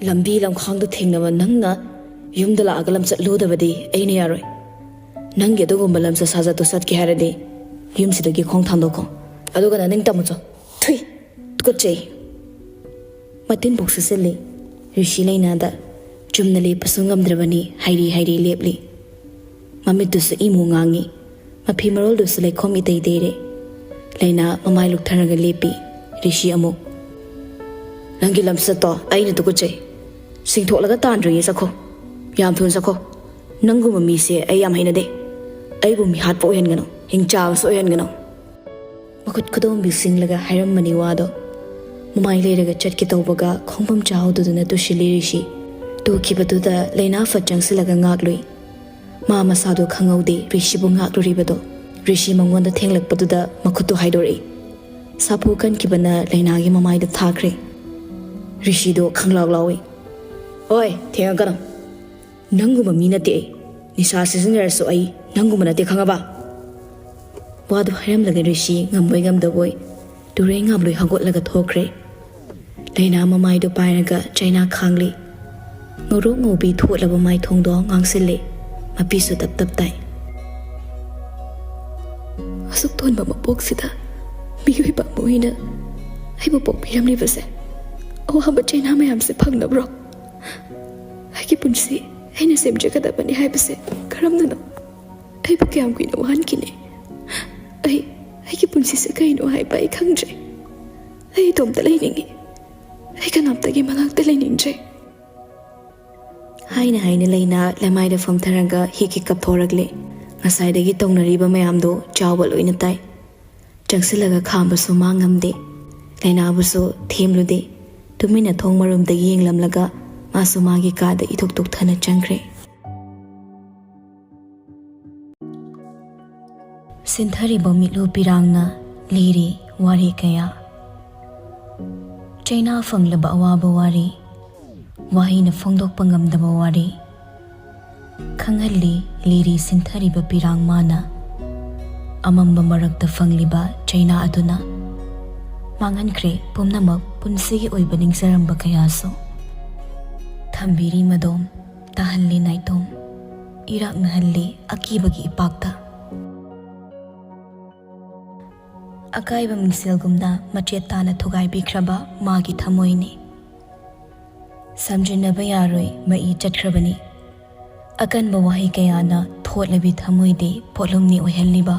ꯂꯝꯕꯤ ꯂꯝꯈꯥꯡꯗ ꯊꯦꯡꯅꯕ ꯅꯪꯅ ꯌꯨꯝꯗ ꯂꯥꯛꯑꯒ ꯂꯝꯆꯠꯂꯨꯗꯕꯗꯤ ꯑꯩꯅ ꯌꯥꯔꯣꯏ꯫ ꯅꯪꯒꯤ ꯑꯗꯨꯒꯨꯝꯕ ꯂꯝꯆꯠ ꯁꯥꯖꯠꯇꯨ ꯆꯠꯀꯦ ꯍꯥꯏꯔꯗꯤ ꯌꯨꯝꯁꯤꯗꯒꯤ ꯈꯣꯡ ꯊꯥꯡꯗꯣꯛꯈꯣ꯫ ꯑꯗꯨꯒ ꯅꯅꯤꯡ ꯇꯝꯃꯨꯆꯣ꯫ ꯊꯨꯏ, ꯇꯨꯀꯠꯆꯩ!" ꯃꯇꯤꯟ ꯄꯣꯛꯁꯤꯁꯤꯜꯂꯤ ꯔꯤꯁꯤ ꯂꯩꯅꯥꯗ꯫ ꯆꯨꯝꯅ ꯂꯦꯞꯄꯁꯨ ꯉꯝꯗ꯭ꯔꯕꯅꯤ, ꯍꯥꯏꯔꯤ ꯍꯥꯏꯔꯤ ꯂꯦꯞꯂꯤ꯫ ꯃꯃꯤꯠꯇꯨꯁꯨ ꯏꯃꯨ ꯉꯥꯡꯉꯤ꯫ ꯃꯐꯤ ꯃꯔꯣꯜꯗꯨꯁꯨ ꯂꯩꯈꯣꯝ ꯏꯇꯩ ꯇꯩꯔꯦ꯫ ꯂꯩꯅꯥ ꯃꯃꯥꯏ ꯂꯨꯛꯊꯔꯒ ꯂꯦꯞꯄꯤ꯫ ꯔꯤꯁꯤ ꯑꯃꯨꯛ, "ꯅꯪꯒꯤ ꯂꯝꯆꯠꯇꯣ ꯑꯩꯅ ꯇꯨꯀꯠꯆꯩ꯫ ꯁꯤꯡꯊꯣꯛꯂꯒ ꯇꯥꯟꯗ꯭ꯔꯤꯉꯩ ꯆꯠꯈꯣ꯫ ꯌꯥꯝ ꯊꯨꯅ ꯆꯠꯈꯣ꯫ ꯅꯪꯒꯨꯝꯕ ꯃꯤꯁꯦ ꯑꯩ ꯌꯥꯝ ꯍꯩꯅꯗꯦ꯫ ꯑꯩꯕꯨ ꯃꯤꯍꯥꯠꯄ ꯑꯣꯏꯍꯟꯒꯅꯨ, ꯍꯤꯡꯆꯥꯕꯁꯨ ꯑꯣꯏꯍꯟꯒꯅꯨ꯫" ꯃꯈꯨꯠ ꯈꯨꯗꯣꯝꯕꯤ ꯁꯤꯡꯂꯒ ꯍꯥꯏꯔꯝꯕꯅꯤ ꯋꯥꯗꯣ꯫ ꯃꯃꯥꯏ ꯂꯩꯔꯒ ꯆꯠꯀꯦ ꯇꯧꯕꯒ ꯈꯣꯡꯐꯝ ꯆꯥꯍꯧꯗꯗꯨꯅ ꯇꯨꯁꯤꯜꯂꯤ ꯔꯤꯁꯤ꯫ ꯇꯨꯈꯤꯕꯗꯨꯗ ꯂꯩꯅꯥ ꯐꯠ ꯆꯪꯁꯤꯜꯂꯒ ꯉꯥꯛꯂꯨꯏ꯫ ꯃꯥ ꯃꯁꯥꯗꯣ ꯈꯪꯍꯧꯗꯦ ꯔꯤꯁꯤꯕꯨ ꯉꯥꯛꯂꯨꯔꯤꯕꯗꯣ꯫ ꯔꯤꯁꯤ ꯃꯉꯣꯟꯗ ꯊꯦꯡꯂꯛꯄꯗꯨꯗ ꯃꯈꯨꯠꯇꯨ ꯍꯥꯏꯗꯣꯔꯛꯏ꯫ ꯁꯥꯐꯨ ꯀꯟꯈꯤꯕꯅ ꯂꯩꯅꯥꯒꯤ ꯃꯃꯥꯏꯗ ꯊꯥꯈ꯭ꯔꯦ꯫ ꯔꯤꯁꯤꯗꯣ ꯈꯪꯂꯥꯎ ꯂꯥꯎꯏ꯫ "ꯑꯣꯏ, ꯊꯦꯡꯉꯛꯀꯅꯨ꯫ ꯅꯪꯒꯨꯝꯕ ꯃꯤ ꯅꯠꯇꯦ ꯑꯩ꯫ ꯅꯤꯁꯥ ꯁꯤꯖꯤꯟꯅꯔꯁꯨ ꯑꯩ ꯅꯪꯒꯨꯝꯕ ꯅꯠꯇꯦ, ꯈꯪꯉꯕ?" ꯋꯥꯗꯨ ꯍꯥꯏꯔꯝꯂꯒ ꯔꯤꯁꯤ ꯉꯝꯕꯣꯏ ꯉꯝꯗꯕꯣꯏ ꯇꯨꯔꯦꯟ ꯉꯥꯝꯂꯣꯏ ꯍꯧꯒꯠꯂꯒ ꯊꯣꯛꯈ꯭ꯔꯦ꯫ ꯂꯩꯅꯥ ꯃꯃꯥꯏꯗꯨ ꯄꯥꯏꯔꯒ ꯆꯩꯅꯥ ꯈꯥꯡꯂꯤ꯫ ꯉꯧꯔꯣꯛ ꯉꯧꯕꯤ ꯊꯣꯠꯂꯕ ꯃꯥꯏꯊꯣꯡꯗꯣ ꯉꯥꯡꯁꯤꯜꯂꯤ꯫ ꯃꯄꯤꯁꯨ ꯇꯞ ꯇꯞ ꯇꯥꯏ꯫ "ꯑꯁꯨꯛ ꯇꯣꯟꯕ ꯃꯄꯣꯛꯁꯤꯗ ꯃꯤꯑꯣꯏꯕ ꯑꯃ ꯑꯣꯏꯅ ꯑꯩꯕꯨ ꯄꯣꯛꯄꯤꯔꯝꯂꯤꯕꯁꯦ, ꯑꯋꯥꯕ ꯆꯩꯅꯥ ꯃꯌꯥꯝꯁꯦ ꯐꯪꯅꯕ꯭ꯔꯣ? ꯑꯩꯒꯤ ꯄꯨꯟꯁꯤ ꯑꯩꯅ ꯁꯦꯝꯖꯒꯗꯕꯅꯤ ꯍꯥꯏꯕꯁꯦ ꯀꯔꯝꯅꯅꯣ? ꯑꯩꯕꯨ ꯀꯌꯥꯝ ꯀꯨꯏꯅ ꯋꯥꯍꯟꯈꯤꯅꯤ? ꯑꯩ, ꯑꯩꯒꯤ ꯄꯨꯟꯁꯤꯁꯦ ꯀꯩꯅꯣ ꯍꯥꯏꯕ ꯑꯩ ꯈꯪꯗ꯭ꯔꯦ꯫ ꯑꯩ ꯏꯇꯣꯝꯇ ꯂꯩꯅꯤꯡꯉꯤ꯫ ꯑꯩ ꯀꯅꯥꯝꯇꯒꯤ ꯃꯅꯥꯛꯇ ꯂꯩꯅꯤꯡꯗ꯭ꯔꯦ"꯫ ꯍꯥꯏꯅ ꯍꯥꯏꯅ ꯂꯩꯅꯥ ꯂꯩꯃꯥꯏꯗ ꯐꯝꯊꯔꯒ ꯍꯤꯛ ꯍꯤꯛ ꯀꯞꯊꯣꯔꯛꯂꯦ꯫ ꯉꯁꯥꯏꯗꯒꯤ ꯇꯧꯅꯔꯤꯕ ꯃꯌꯥꯝꯗꯣ ꯆꯥꯎꯕ ꯂꯣꯏꯅ ꯇꯥꯏ꯫ ꯆꯪꯁꯤꯜꯂꯒ ꯈꯥꯝꯕꯁꯨ ꯃꯥ ꯉꯝꯗꯦ꯫ ꯂꯩꯅꯥꯕꯨꯁꯨ ꯊꯦꯝꯂꯨꯗꯦ꯫ ꯇꯨꯃꯤꯟꯅ ꯊꯣꯡ ꯃꯔꯨꯝꯗꯒꯤ ꯌꯦꯡꯂꯝꯂꯒ ꯃꯥꯁꯨ ꯃꯥꯒꯤ ꯀꯥꯗ ꯏꯊꯨꯛ ꯇꯨꯛꯊꯅ ꯆꯪꯈ꯭ꯔꯦ꯫ ꯁꯤꯟꯊꯔꯤꯕ ꯃꯤꯠꯂꯨ ꯄꯤꯔꯥꯡꯅ ꯂꯤꯔꯤ ꯋꯥꯔꯤ ꯀꯌꯥ꯫ ꯆꯩꯅꯥ ꯐꯪꯂꯕ ꯑꯋꯥꯕ ꯋꯥꯔꯤ, ꯋꯥꯍꯩꯅ ꯐꯣꯡꯗꯣꯛꯄ ꯉꯝꯗꯕ ꯋꯥꯔꯤ꯫ ꯈꯪꯍꯜꯂꯤ ꯂꯤꯔꯤ ꯁꯤꯟꯊꯔꯤꯕ ꯄꯤꯔꯥꯡ ꯃꯥꯅ꯫ ꯑꯃꯝꯕ ꯃꯔꯛꯇ ꯐꯪꯂꯤꯕ ꯆꯩꯅꯥ ꯑꯗꯨꯅ ꯃꯥꯡꯍꯟꯈ꯭ꯔꯦ ꯄꯨꯝꯅꯃꯛ ꯄꯨꯟꯁꯤꯒꯤ ꯑꯣꯏꯕ ꯅꯤꯡꯖꯔꯝꯕ ꯀꯌꯥꯁꯨ꯫ ꯊꯝꯕꯤꯔꯤ ꯃꯗꯣꯝ, ꯇꯥꯍꯜꯂꯤ ꯅꯥꯏꯇꯣꯝ, ꯏꯔꯥꯛꯅꯍꯜꯂꯤ ꯑꯀꯤꯕꯒꯤ ꯏꯄꯥꯛꯇ꯫ ꯑꯀꯥꯏꯕ ꯃꯤꯡꯁꯦꯜꯒꯨꯝꯅ ꯃꯆꯦꯠ ꯇꯥꯅ ꯊꯨꯒꯥꯏꯕꯤꯈ꯭ꯔꯕ ꯃꯥꯒꯤ ꯊꯃꯣꯏꯅꯤ꯫ ꯁꯝꯖꯤꯟꯅꯕ ꯌꯥꯔꯣꯏ, ꯃꯩ ꯆꯠꯈ꯭ꯔꯕꯅꯤ꯫ ꯑꯀꯟꯕ ꯋꯥꯍꯩ ꯀꯌꯥꯅ ꯊꯣꯠꯂꯕꯤ ꯊꯃꯣꯏꯗꯤ ꯄꯣꯠꯂꯨꯝꯅꯤ ꯑꯣꯏꯍꯜꯂꯤꯕ꯫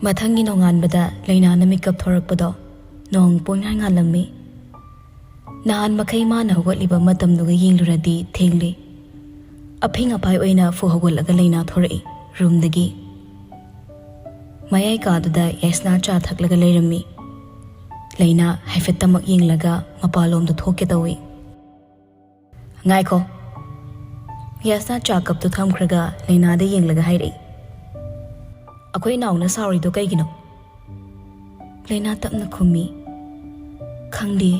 ꯃꯊꯪꯒꯤ ꯅꯣꯡꯉꯥꯟꯕꯗ ꯂꯩꯅꯥꯅ ꯃꯤꯀꯞ ꯊꯣꯔꯛꯄꯗꯣ ꯅꯣꯡ ꯄꯣꯡꯉꯥꯟ ꯉꯥꯜꯂꯝꯃꯤ꯫ ꯅꯍꯥꯟ ꯃꯈꯩ ꯃꯥꯅ ꯍꯧꯒꯠꯂꯤꯕ ꯃꯇꯝꯗꯨꯒ ꯌꯦꯡꯂꯨꯔꯗꯤ ꯊꯦꯡꯂꯤ꯫ ꯑꯐꯤꯡ ꯑꯐꯥꯏ ꯑꯣꯏꯅ ꯐꯨ ꯍꯧꯒꯠꯂꯒ ꯂꯩꯅꯥ ꯊꯣꯔꯛꯏ ꯔꯨꯝꯗꯒꯤ꯫ ꯃꯌꯥꯏ ꯀꯥꯗꯨꯗ ꯌꯥꯏꯁꯅꯥ ꯆꯥ ꯊꯛꯂꯒ ꯂꯩꯔꯝꯃꯤ꯫ ꯂꯩꯅꯥ ꯍꯥꯏꯐꯦꯠꯇꯃꯛ ꯌꯦꯡꯂꯒ ꯃꯄꯥꯟꯂꯣꯝꯗ ꯊꯣꯛꯀꯦ ꯇꯧꯏ꯫ "ꯉꯥꯏꯈꯣ"꯫ ꯌꯥꯏꯁꯅꯥ ꯆꯥ ꯀꯞꯇꯨ ꯊꯝꯈ꯭ꯔꯒ ꯂꯩꯅꯥꯗ ꯌꯦꯡꯂꯒ ꯍꯥꯏꯔꯛꯏ꯫ "ꯑꯩꯈꯣꯏ ꯅꯥꯎꯅ ꯁꯥꯎꯔꯤꯗꯣ ꯀꯩꯒꯤꯅꯣ?" ꯂꯩꯅꯥ ꯇꯞꯅ ꯈꯨꯝꯃꯤ꯫ "ꯈꯪꯗꯦ,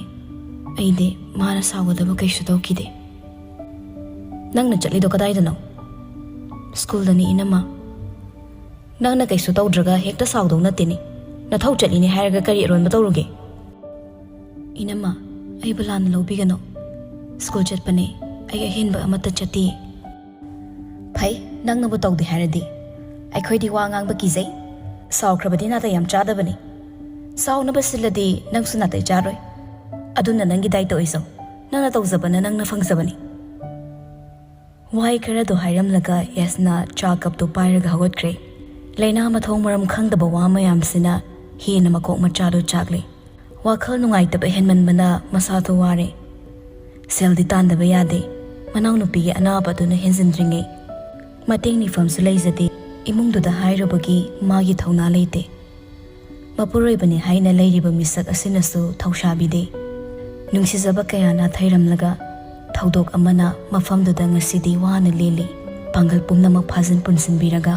ꯑꯩꯗꯤ ꯃꯥꯅ ꯁꯥꯎꯒꯗꯕ ꯀꯩꯁꯨ ꯇꯧꯈꯤꯗꯦ"꯫ "ꯅꯪꯅ ꯆꯠꯂꯤꯗꯣ ꯀꯗꯥꯏꯗꯅꯣ?" "ꯁ꯭ꯀꯨꯜꯗꯅꯤ, ꯏꯅꯝꯃ꯫" "ꯅꯪꯅ ꯀꯩꯁꯨ ꯇꯧꯗ꯭ꯔꯒ ꯍꯦꯛꯇ ꯁꯥꯎꯗꯧ ꯅꯠꯇꯦꯅꯦ꯫ ꯅꯊꯧ ꯆꯠꯂꯤꯅꯦ ꯍꯥꯏꯔꯒ ꯀꯔꯤ ꯑꯔꯣꯟꯕ ꯇꯧꯔꯨꯒꯦ?" "ꯏꯅꯝꯃ, ꯑꯩꯕꯨ ꯂꯥꯟꯅ ꯂꯧꯕꯤꯒꯅꯨ꯫ ꯁ꯭ꯀꯨꯜ ꯆꯠꯄꯅꯦ꯫ ꯑꯩ ꯑꯍꯦꯟꯕ ꯑꯃꯠꯇ ꯆꯠꯇꯤꯌꯦ꯫" "ꯐꯩ, ꯅꯪꯅꯕꯨ ꯇꯧꯗꯦ ꯍꯥꯏꯔꯗꯤ꯫ ꯑꯩꯈꯣꯏꯗꯤ ꯋꯥ ꯉꯥꯡꯕ ꯀꯤꯖꯩ꯫ ꯁꯥꯎꯈ꯭ꯔꯕꯗꯤ ꯅꯥꯇꯩ ꯌꯥꯝ ꯆꯥꯗꯕꯅꯤ꯫ ꯁꯥꯎꯅꯕ ꯁꯤꯜꯂꯗꯤ ꯅꯪꯁꯨ ꯅꯥꯇꯩ ꯆꯥꯔꯣꯏ꯫ ꯑꯗꯨꯅ ꯅꯪꯒꯤ ꯗꯥꯏꯇ ꯑꯣꯏꯖꯧ꯫ ꯅꯪꯅ ꯇꯧꯖꯕꯅ ꯅꯪꯅ ꯐꯪꯖꯕꯅꯤ꯫" ꯋꯥꯍꯩ ꯈꯔꯗꯣ ꯍꯥꯏꯔꯝꯂꯒ ꯌꯥꯁꯅꯥ ꯆꯥ ꯀꯞꯇꯨ ꯄꯥꯏꯔꯒ ꯍꯧꯒꯠꯈ꯭ꯔꯦ꯫ ꯂꯩꯅꯥ ꯃꯊꯣꯡ ꯃꯔꯝ ꯈꯪꯗꯕ ꯋꯥ ꯃꯌꯥꯝꯁꯤꯅ ꯍꯦꯟꯅ ꯃꯀꯣꯛ ꯃꯆꯥꯗꯨ ꯆꯥꯛꯂꯦ꯫ ꯋꯥꯈꯜ ꯅꯨꯡꯉꯥꯏꯇꯕ ꯍꯦꯟꯃꯟꯕꯅ ꯃꯁꯥꯗꯨ ꯋꯥꯔꯦ꯫ ꯁꯦꯜꯗꯤ ꯇꯥꯟꯗꯕ ꯌꯥꯗꯦ꯫ ꯃꯅꯥꯎꯅꯨꯄꯤꯒꯤ ꯑꯅꯥꯕ ꯑꯗꯨꯅ ꯍꯦꯟꯖꯤꯟꯗ꯭ꯔꯤꯉꯩ ꯃꯇꯦꯡ ꯅꯤꯐꯝꯁꯨ ꯂꯩꯖꯗꯦ꯫ ꯏꯃꯨꯡꯗꯨꯗ ꯍꯥꯏꯔꯨꯕꯒꯤ ꯃꯥꯒꯤ ꯊꯧꯅꯥ ꯂꯩꯇꯦ꯫ ꯃꯄꯨꯔꯣꯏꯕꯅꯤ ꯍꯥꯏꯅ ꯂꯩꯔꯤꯕ ꯃꯤꯁꯛ ꯑꯁꯤꯅꯁꯨ ꯊꯧꯁꯥꯕꯤꯗꯦ꯫ ꯅꯨꯡꯁꯤꯖꯕ ꯀꯌꯥ ꯅꯥꯊꯩꯔꯝꯂꯒ ꯊꯧꯗꯣꯛ ꯑꯃꯅ ꯃꯐꯝꯗꯨꯗ ꯉꯁꯤꯗꯤ ꯋꯥꯅ ꯂꯦꯜꯂꯤ꯫ ꯄꯥꯡꯒꯜ ꯄꯨꯝꯅꯃꯛ ꯐꯥꯖꯤꯟ ꯄꯨꯟꯁꯤꯟꯕꯤꯔꯒ꯫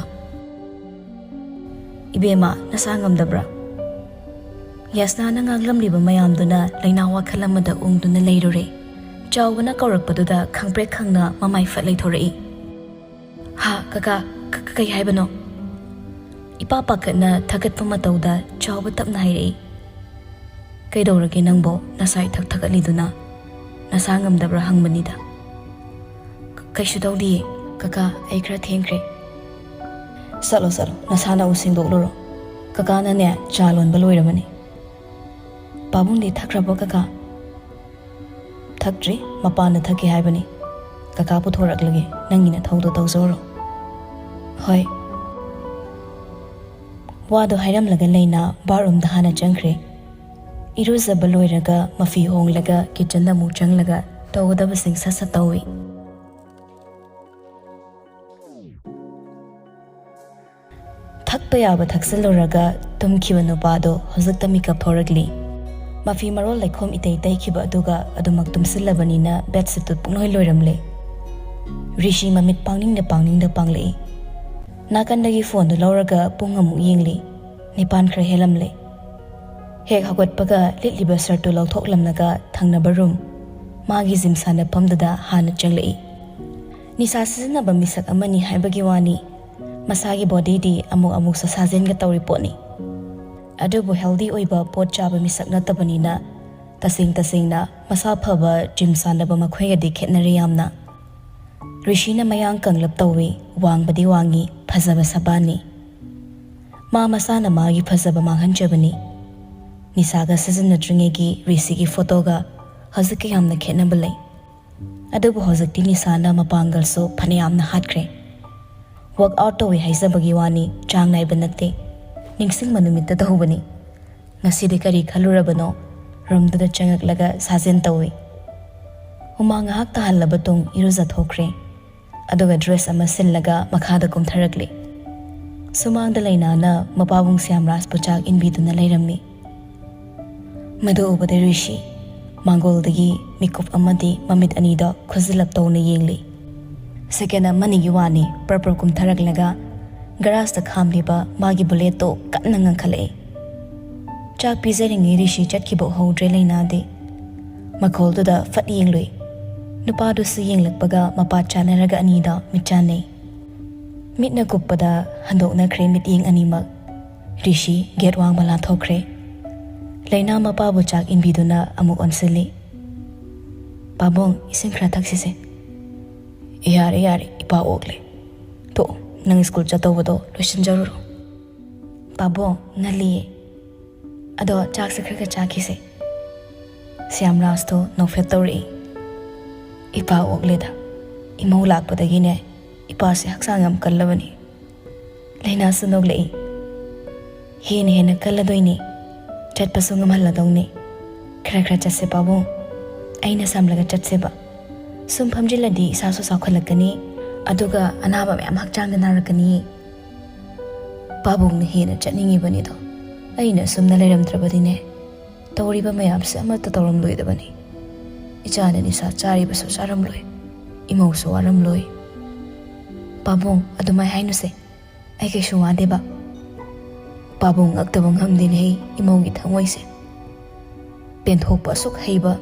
"ꯏꯕꯦꯝꯃ, ꯅꯁꯥ ꯉꯝꯗꯕ꯭ꯔꯥ?" ꯌꯥꯁꯅꯥꯅ ꯉꯥꯡꯂꯝꯂꯤꯕ ꯃꯌꯥꯝꯗꯨꯅ ꯂꯩꯅꯥ ꯋꯥꯈꯜ ꯑꯃꯗ ꯎꯪꯗꯨꯅ ꯂꯩꯔꯨꯔꯦ꯫ ꯆꯥꯎꯕꯅ ꯀꯧꯔꯛꯄꯗꯨꯗ ꯈꯪꯄ꯭ꯔꯦꯛ ꯈꯪꯅ ꯃꯃꯥꯏ ꯐꯠ ꯂꯩꯊꯣꯔꯛꯏ꯫ "ꯍꯥ, ꯀꯀꯥ, ꯀ-, ꯀ-, ꯀꯩ ꯍꯥꯏꯕꯅꯣ?" ꯏꯄꯥ ꯄꯥꯈꯠꯅ ꯊꯀꯠꯄ ꯃꯇꯧꯗ ꯆꯥꯎꯕ ꯇꯞꯅ ꯍꯥꯏꯔꯛꯏ꯫ "ꯀꯩꯗꯧꯔꯒꯦ ꯅꯪꯕꯣ, ꯅꯁꯥ ꯏꯊꯛ ꯊꯀꯠꯂꯤꯗꯨꯅ? ꯅꯁꯥ ꯉꯝꯗꯕ꯭ꯔꯥ ꯍꯪꯕꯅꯤꯗ꯫" "ꯀ-, ꯀꯩꯁꯨ ꯇꯧꯗꯤꯌꯦ꯫ ꯀꯀꯥ, ꯑꯩ ꯈꯔ ꯊꯦꯡꯈ꯭ꯔꯦ꯫" "ꯆꯠꯂꯣ, ꯆꯠꯂꯣ, ꯅꯁꯥ ꯅꯎ ꯁꯦꯡꯗꯣꯛꯂꯨꯔꯣ꯫ ꯀꯀꯥꯅꯅꯦ, ꯆꯥ ꯂꯣꯟꯕ ꯂꯣꯏꯔꯕꯅꯤ꯫" "ꯄꯥꯕꯨꯡꯗꯤ ꯊꯛꯈ꯭ꯔꯕꯣ, ꯀꯀꯥ?" "ꯊꯛꯇ꯭ꯔꯤ, ꯃꯄꯥꯟꯗ ꯊꯛꯀꯦ ꯍꯥꯏꯕꯅꯤ꯫ ꯀꯀꯥ ꯄꯨꯊꯣꯔꯛꯂꯒꯦ, ꯅꯪꯒꯤ ꯅꯊꯧꯗꯣ ꯇꯧꯖꯧꯔꯣ꯫" "ꯍꯣꯏ꯫" ꯋꯥꯗꯣ ꯍꯥꯏꯔꯝꯂꯒ ꯂꯩꯅꯥ ꯕꯥꯠꯔꯨꯝꯗ ꯍꯥꯟꯅ ꯆꯪꯈ꯭ꯔꯦ꯫ ꯏꯔꯨꯖꯕ ꯂꯣꯏꯔꯒ ꯃꯐꯤ ꯍꯣꯡꯂꯒ ꯀꯤꯠꯆꯟꯗ ꯑꯃꯨꯛ ꯆꯪꯂꯒ ꯇꯧꯒꯗꯕꯁꯤꯡ ꯁꯠ ꯁꯠ ꯇꯧꯏ꯫ ꯊꯛꯄ ꯌꯥꯕ ꯊꯛꯆꯜꯂꯨꯔꯒ ꯇꯨꯝꯈꯤꯕ ꯅꯨꯄꯥꯗꯣ ꯍꯧꯖꯤꯛꯇ ꯃꯤꯀꯞ ꯊꯣꯔꯛꯂꯤ꯫ ꯃꯐꯤ ꯃꯔꯣꯜ ꯂꯩꯈꯣꯝ ꯏꯇꯩ ꯇꯩꯈꯤꯕ ꯑꯗꯨꯒ ꯑꯗꯨꯃꯛ ꯇꯨꯝꯁꯤꯜꯂꯕꯅꯤꯅ ꯕꯦꯗꯁꯤꯠꯇꯨ ꯄꯨꯡꯂꯣꯏ ꯂꯣꯏꯔꯝꯂꯦ꯫ ꯔꯤꯁꯤ ꯃꯃꯤꯠ ꯄꯥꯡꯅꯤꯡꯗ ꯄꯥꯡꯅꯤꯡꯗ ꯄꯥꯡꯂꯛꯏ꯫ ꯅꯥꯀꯟꯗꯒꯤ ꯐꯣꯟꯗꯨ ꯂꯧꯔꯒ ꯄꯨꯡ ꯑꯃꯨꯛ ꯌꯦꯡꯂꯤ꯫ ꯅꯤꯄꯥꯟ ꯈꯔ ꯍꯦꯜꯂꯝꯂꯦ꯫ ꯍꯦꯛ ꯍꯧꯒꯠꯄꯒ ꯂꯤꯠꯂꯤꯕ ꯁꯔꯠꯇꯨ ꯂꯧꯊꯣꯛꯂꯝꯂꯒ ꯊꯪꯅꯕ ꯔꯨꯝ, ꯃꯥꯒꯤ ꯖꯤꯝ ꯁꯥꯟꯅꯐꯝꯗꯨꯗ ꯍꯥꯟꯅ ꯆꯪꯂꯛꯏ꯫ ꯅꯤꯁꯥ ꯁꯤꯖꯤꯟꯅꯕ ꯃꯤꯁꯛ ꯑꯃꯅꯤ ꯍꯥꯏꯕꯒꯤ ꯋꯥꯅꯤ, ꯃꯁꯥꯒꯤ ꯕꯣꯗꯤꯗꯤ ꯑꯃꯨꯛ ꯑꯃꯨꯛꯁꯨ ꯁꯥꯖꯦꯟꯒ ꯇꯧꯔꯤ ꯄꯣꯠꯅꯤ꯫ ꯑꯗꯨꯕꯨ ꯍꯦꯜꯗꯤ ꯑꯣꯏꯕ ꯄꯣꯠ ꯆꯥꯕ ꯃꯤꯁꯛ ꯅꯠꯇꯕꯅꯤꯅ, ꯇꯁꯦꯡ ꯇꯁꯦꯡꯅ ꯃꯁꯥ ꯐꯕ ꯖꯤꯝ ꯁꯥꯟꯅꯕ ꯃꯈꯣꯏꯒꯗꯤ ꯈꯦꯠꯅꯔꯦ ꯌꯥꯝꯅ꯫ ꯔꯤꯁꯤꯅ ꯃꯌꯥꯡ ꯀꯪꯂꯞ ꯇꯧꯏ, ꯋꯥꯡꯕꯗꯤ ꯋꯥꯡꯉꯤ, ꯐꯖꯕ ꯁꯕꯥꯟꯅꯤ꯫ ꯃꯥ ꯃꯁꯥꯅ ꯃꯥꯒꯤ ꯐꯖꯕ ꯃꯥꯡꯍꯟꯖꯕꯅꯤ꯫ ꯅꯤꯁꯥꯒ ꯁꯤꯖꯤꯟꯅꯗ꯭ꯔꯤꯉꯩꯒꯤ ꯔꯤꯁꯤꯒꯤ ꯐꯣꯇꯣꯒ ꯍꯧꯖꯤꯛꯀ ꯌꯥꯝꯅ ꯈꯦꯠꯅꯕ ꯂꯩ꯫ ꯑꯗꯨꯕꯨ ꯍꯧꯖꯤꯛꯇꯤ ꯅꯤꯁꯥꯅ ꯃꯄꯥꯡꯒꯜꯁꯨ ꯐꯅꯌꯥꯝꯅ ꯍꯥꯠꯈ꯭ꯔꯦ꯫ ꯋꯥꯔꯛ ꯑꯥꯎꯠ ꯇꯧꯏ ꯍꯥꯏꯖꯕꯒꯤ ꯋꯥꯅꯤ, ꯆꯥꯡ ꯅꯥꯏꯕ ꯅꯠꯇꯦ꯫ ꯅꯤꯡꯁꯤꯡꯕ ꯅꯨꯃꯤꯠꯇ ꯇꯧꯕꯅꯤ꯫ ꯉꯁꯤꯗꯤ ꯀꯔꯤ ꯈꯜꯂꯨꯔꯕꯅꯣ? ꯔꯨꯝꯗꯨꯗ ꯆꯪꯉꯛꯂꯒ ꯁꯥꯖꯦꯟ ꯇꯧꯏ꯫ ꯍꯨꯃꯥꯡ ꯉꯥꯏꯍꯥꯛ ꯇꯥꯍꯜꯂꯕ ꯇꯨꯡ ꯏꯔꯨꯖꯊꯣꯛꯈ꯭ꯔꯦ꯫ ꯑꯗꯨꯒ ꯗ꯭ꯔꯦꯁ ꯑꯃ ꯁꯤꯜꯂꯒ ꯃꯈꯥꯗ ꯀꯨꯝꯊꯔꯛꯂꯤ꯫ ꯁꯨꯃꯥꯡꯗ ꯂꯩꯅꯥꯅ ꯃꯄꯥꯕꯨꯡ ꯁ꯭ꯌꯥꯝꯔꯥꯖꯄꯨ ꯆꯥꯛ ꯏꯟꯕꯤꯗꯨꯅ ꯂꯩꯔꯝꯃꯤ꯫ ꯃꯗꯨ ꯎꯕꯗ ꯔꯤꯁꯤ ꯃꯥꯡꯒꯣꯜꯗꯒꯤ ꯃꯤꯀꯨꯞ ꯑꯃꯗꯤ ꯃꯃꯤꯠ ꯑꯅꯤꯗꯣ ꯈꯨꯖꯤꯜꯂꯞ ꯇꯧꯅ ꯌꯦꯡꯂꯤ꯫ ꯁꯦꯀꯦꯟ ꯑꯃꯅꯤꯒꯤ ꯋꯥꯅꯤ, ꯄ꯭ꯔꯞ ꯄ꯭ꯔꯞ ꯀꯨꯝꯊꯔꯛꯂꯒ ꯒꯔꯥꯖꯇ ꯈꯥꯝꯂꯤꯕ ꯃꯥꯒꯤ ꯕꯨꯂꯦꯠꯇꯣ ꯀꯟꯅ ꯉꯪꯈꯠꯂꯛꯏ꯫ ꯆꯥꯛ ꯄꯤꯖꯔꯤꯉꯩ ꯔꯤꯁꯤ ꯆꯠꯈꯤꯕ ꯎꯍꯧꯗ꯭ꯔꯦ ꯂꯩꯅꯥꯗꯤ꯫ ꯃꯈꯣꯜꯗꯨꯗ ꯐꯠ ꯌꯦꯡꯂꯨꯏ꯫ ꯅꯨꯄꯥꯗꯨꯁꯨ ꯌꯦꯡꯂꯛꯄꯒ ꯃꯄꯥ ꯆꯥꯅꯔꯒ ꯑꯅꯤꯗꯣ ꯃꯤꯠ ꯆꯥꯟꯅꯩ꯫ ꯃꯤꯠꯅ ꯀꯨꯞꯄꯗ ꯍꯟꯗꯣꯛꯅꯈ꯭ꯔꯦ ꯃꯤꯠꯌꯦꯡ ꯑꯅꯤꯃꯛ꯫ ꯔꯤꯁꯤ ꯒꯦꯠ ꯋꯥꯡꯃ ꯂꯥꯟꯊꯣꯛꯈ꯭ꯔꯦ꯫ ꯂꯩꯅꯥ ꯃꯄꯥꯕꯨ ꯆꯥꯛ ꯏꯟꯕꯤꯗꯨꯅ ꯑꯃꯨꯛ ꯑꯣꯟꯁꯤꯜꯂꯤ꯫ "ꯄꯥꯕꯨꯡ, ꯏꯁꯤꯡ ꯈꯔ ꯊꯛꯁꯤꯁꯦ꯫" "ꯌꯥꯔꯦ, ꯌꯥꯔꯦ, ꯏꯄꯥ ꯑꯣꯛꯂꯦ꯫ ꯇꯣꯛꯑꯣ, ꯅꯪ ꯁ꯭ꯀꯨꯜ ꯆꯠꯇꯧꯕꯗꯣ ꯂꯣꯏꯁꯤꯟꯖꯔꯨꯔꯣ꯫" "ꯄꯥꯕꯨꯡ, ꯉꯜꯂꯤꯌꯦ꯫ ꯑꯗꯣ ꯆꯥꯛꯁꯦ ꯈꯔ ꯈꯔ ꯆꯥꯈꯤꯁꯦ꯫" ꯁ꯭ꯌꯥꯝꯔꯥꯖꯇꯣ ꯅꯣꯛꯐꯦꯠ ꯇꯧꯔꯛꯏ꯫ "ꯏꯄꯥ ꯑꯣꯛꯂꯦꯗ꯫ ꯏꯃꯧ ꯂꯥꯛꯄꯗꯒꯤꯅꯦ, ꯏꯄꯥꯁꯦ ꯍꯛꯆꯥꯡ ꯌꯥꯝ ꯀꯜꯂꯕꯅꯤ꯫" ꯂꯩꯅꯥꯁꯨ ꯅꯣꯛꯂꯛꯏ꯫ "ꯍꯦꯟꯅ ꯍꯦꯟꯅ ꯀꯜꯂꯗꯣꯏꯅꯤ꯫ ꯆꯠꯄꯁꯨ ꯉꯝꯍꯜꯂꯗꯧꯅꯤ꯫ ꯈꯔ ꯈꯔ ꯆꯠꯁꯦ ꯄꯥꯕꯨꯡ꯫ ꯑꯩꯅ ꯁꯝꯂꯒ ꯆꯠꯁꯦꯕ꯫ ꯁꯨꯝ ꯐꯝꯖꯤꯜꯂꯗꯤ ꯏꯁꯥꯁꯨ ꯆꯥꯎꯈꯠꯂꯛꯀꯅꯤ, ꯑꯗꯨꯒ ꯑꯅꯥꯕ ꯃꯌꯥꯝ ꯍꯛꯆꯥꯡꯗ ꯅꯥꯔꯛꯀꯅꯤ꯫" ꯄꯥꯕꯨꯡꯅ ꯍꯦꯟꯅ ꯆꯠꯅꯤꯡꯉꯤꯕꯅꯤꯗꯣ꯫ ꯑꯩꯅ ꯁꯨꯝꯅ ꯂꯩꯔꯝꯗ꯭ꯔꯕꯗꯤꯅꯦ, ꯇꯧꯔꯤꯕ ꯃꯌꯥꯝꯁꯦ ꯑꯃꯠꯇ ꯇꯧꯔꯝꯂꯣꯏꯗꯕꯅꯤ꯫ ꯏꯆꯥꯅ ꯅꯤꯁꯥ ꯆꯥꯔꯤꯕꯁꯨ ꯆꯥꯔꯝꯂꯣꯏ, ꯏꯃꯧꯁꯨ ꯋꯥꯔꯝꯂꯣꯏ꯫ "ꯄꯥꯕꯨꯡ, ꯑꯗꯨꯃꯥꯏ ꯍꯥꯏꯅꯨꯁꯦ꯫ ꯑꯩ ꯀꯩꯁꯨ ꯋꯥꯗꯦꯕ꯫" ꯄꯥꯕꯨꯡ ꯉꯛꯇꯕ ꯉꯝꯗꯦꯅꯦꯍꯦ ꯏꯃꯧꯒꯤ ꯊꯃꯣꯏꯁꯦ꯫ ꯄꯦꯟꯊꯣꯛꯄ ꯑꯁꯨꯛ ꯍꯩꯕ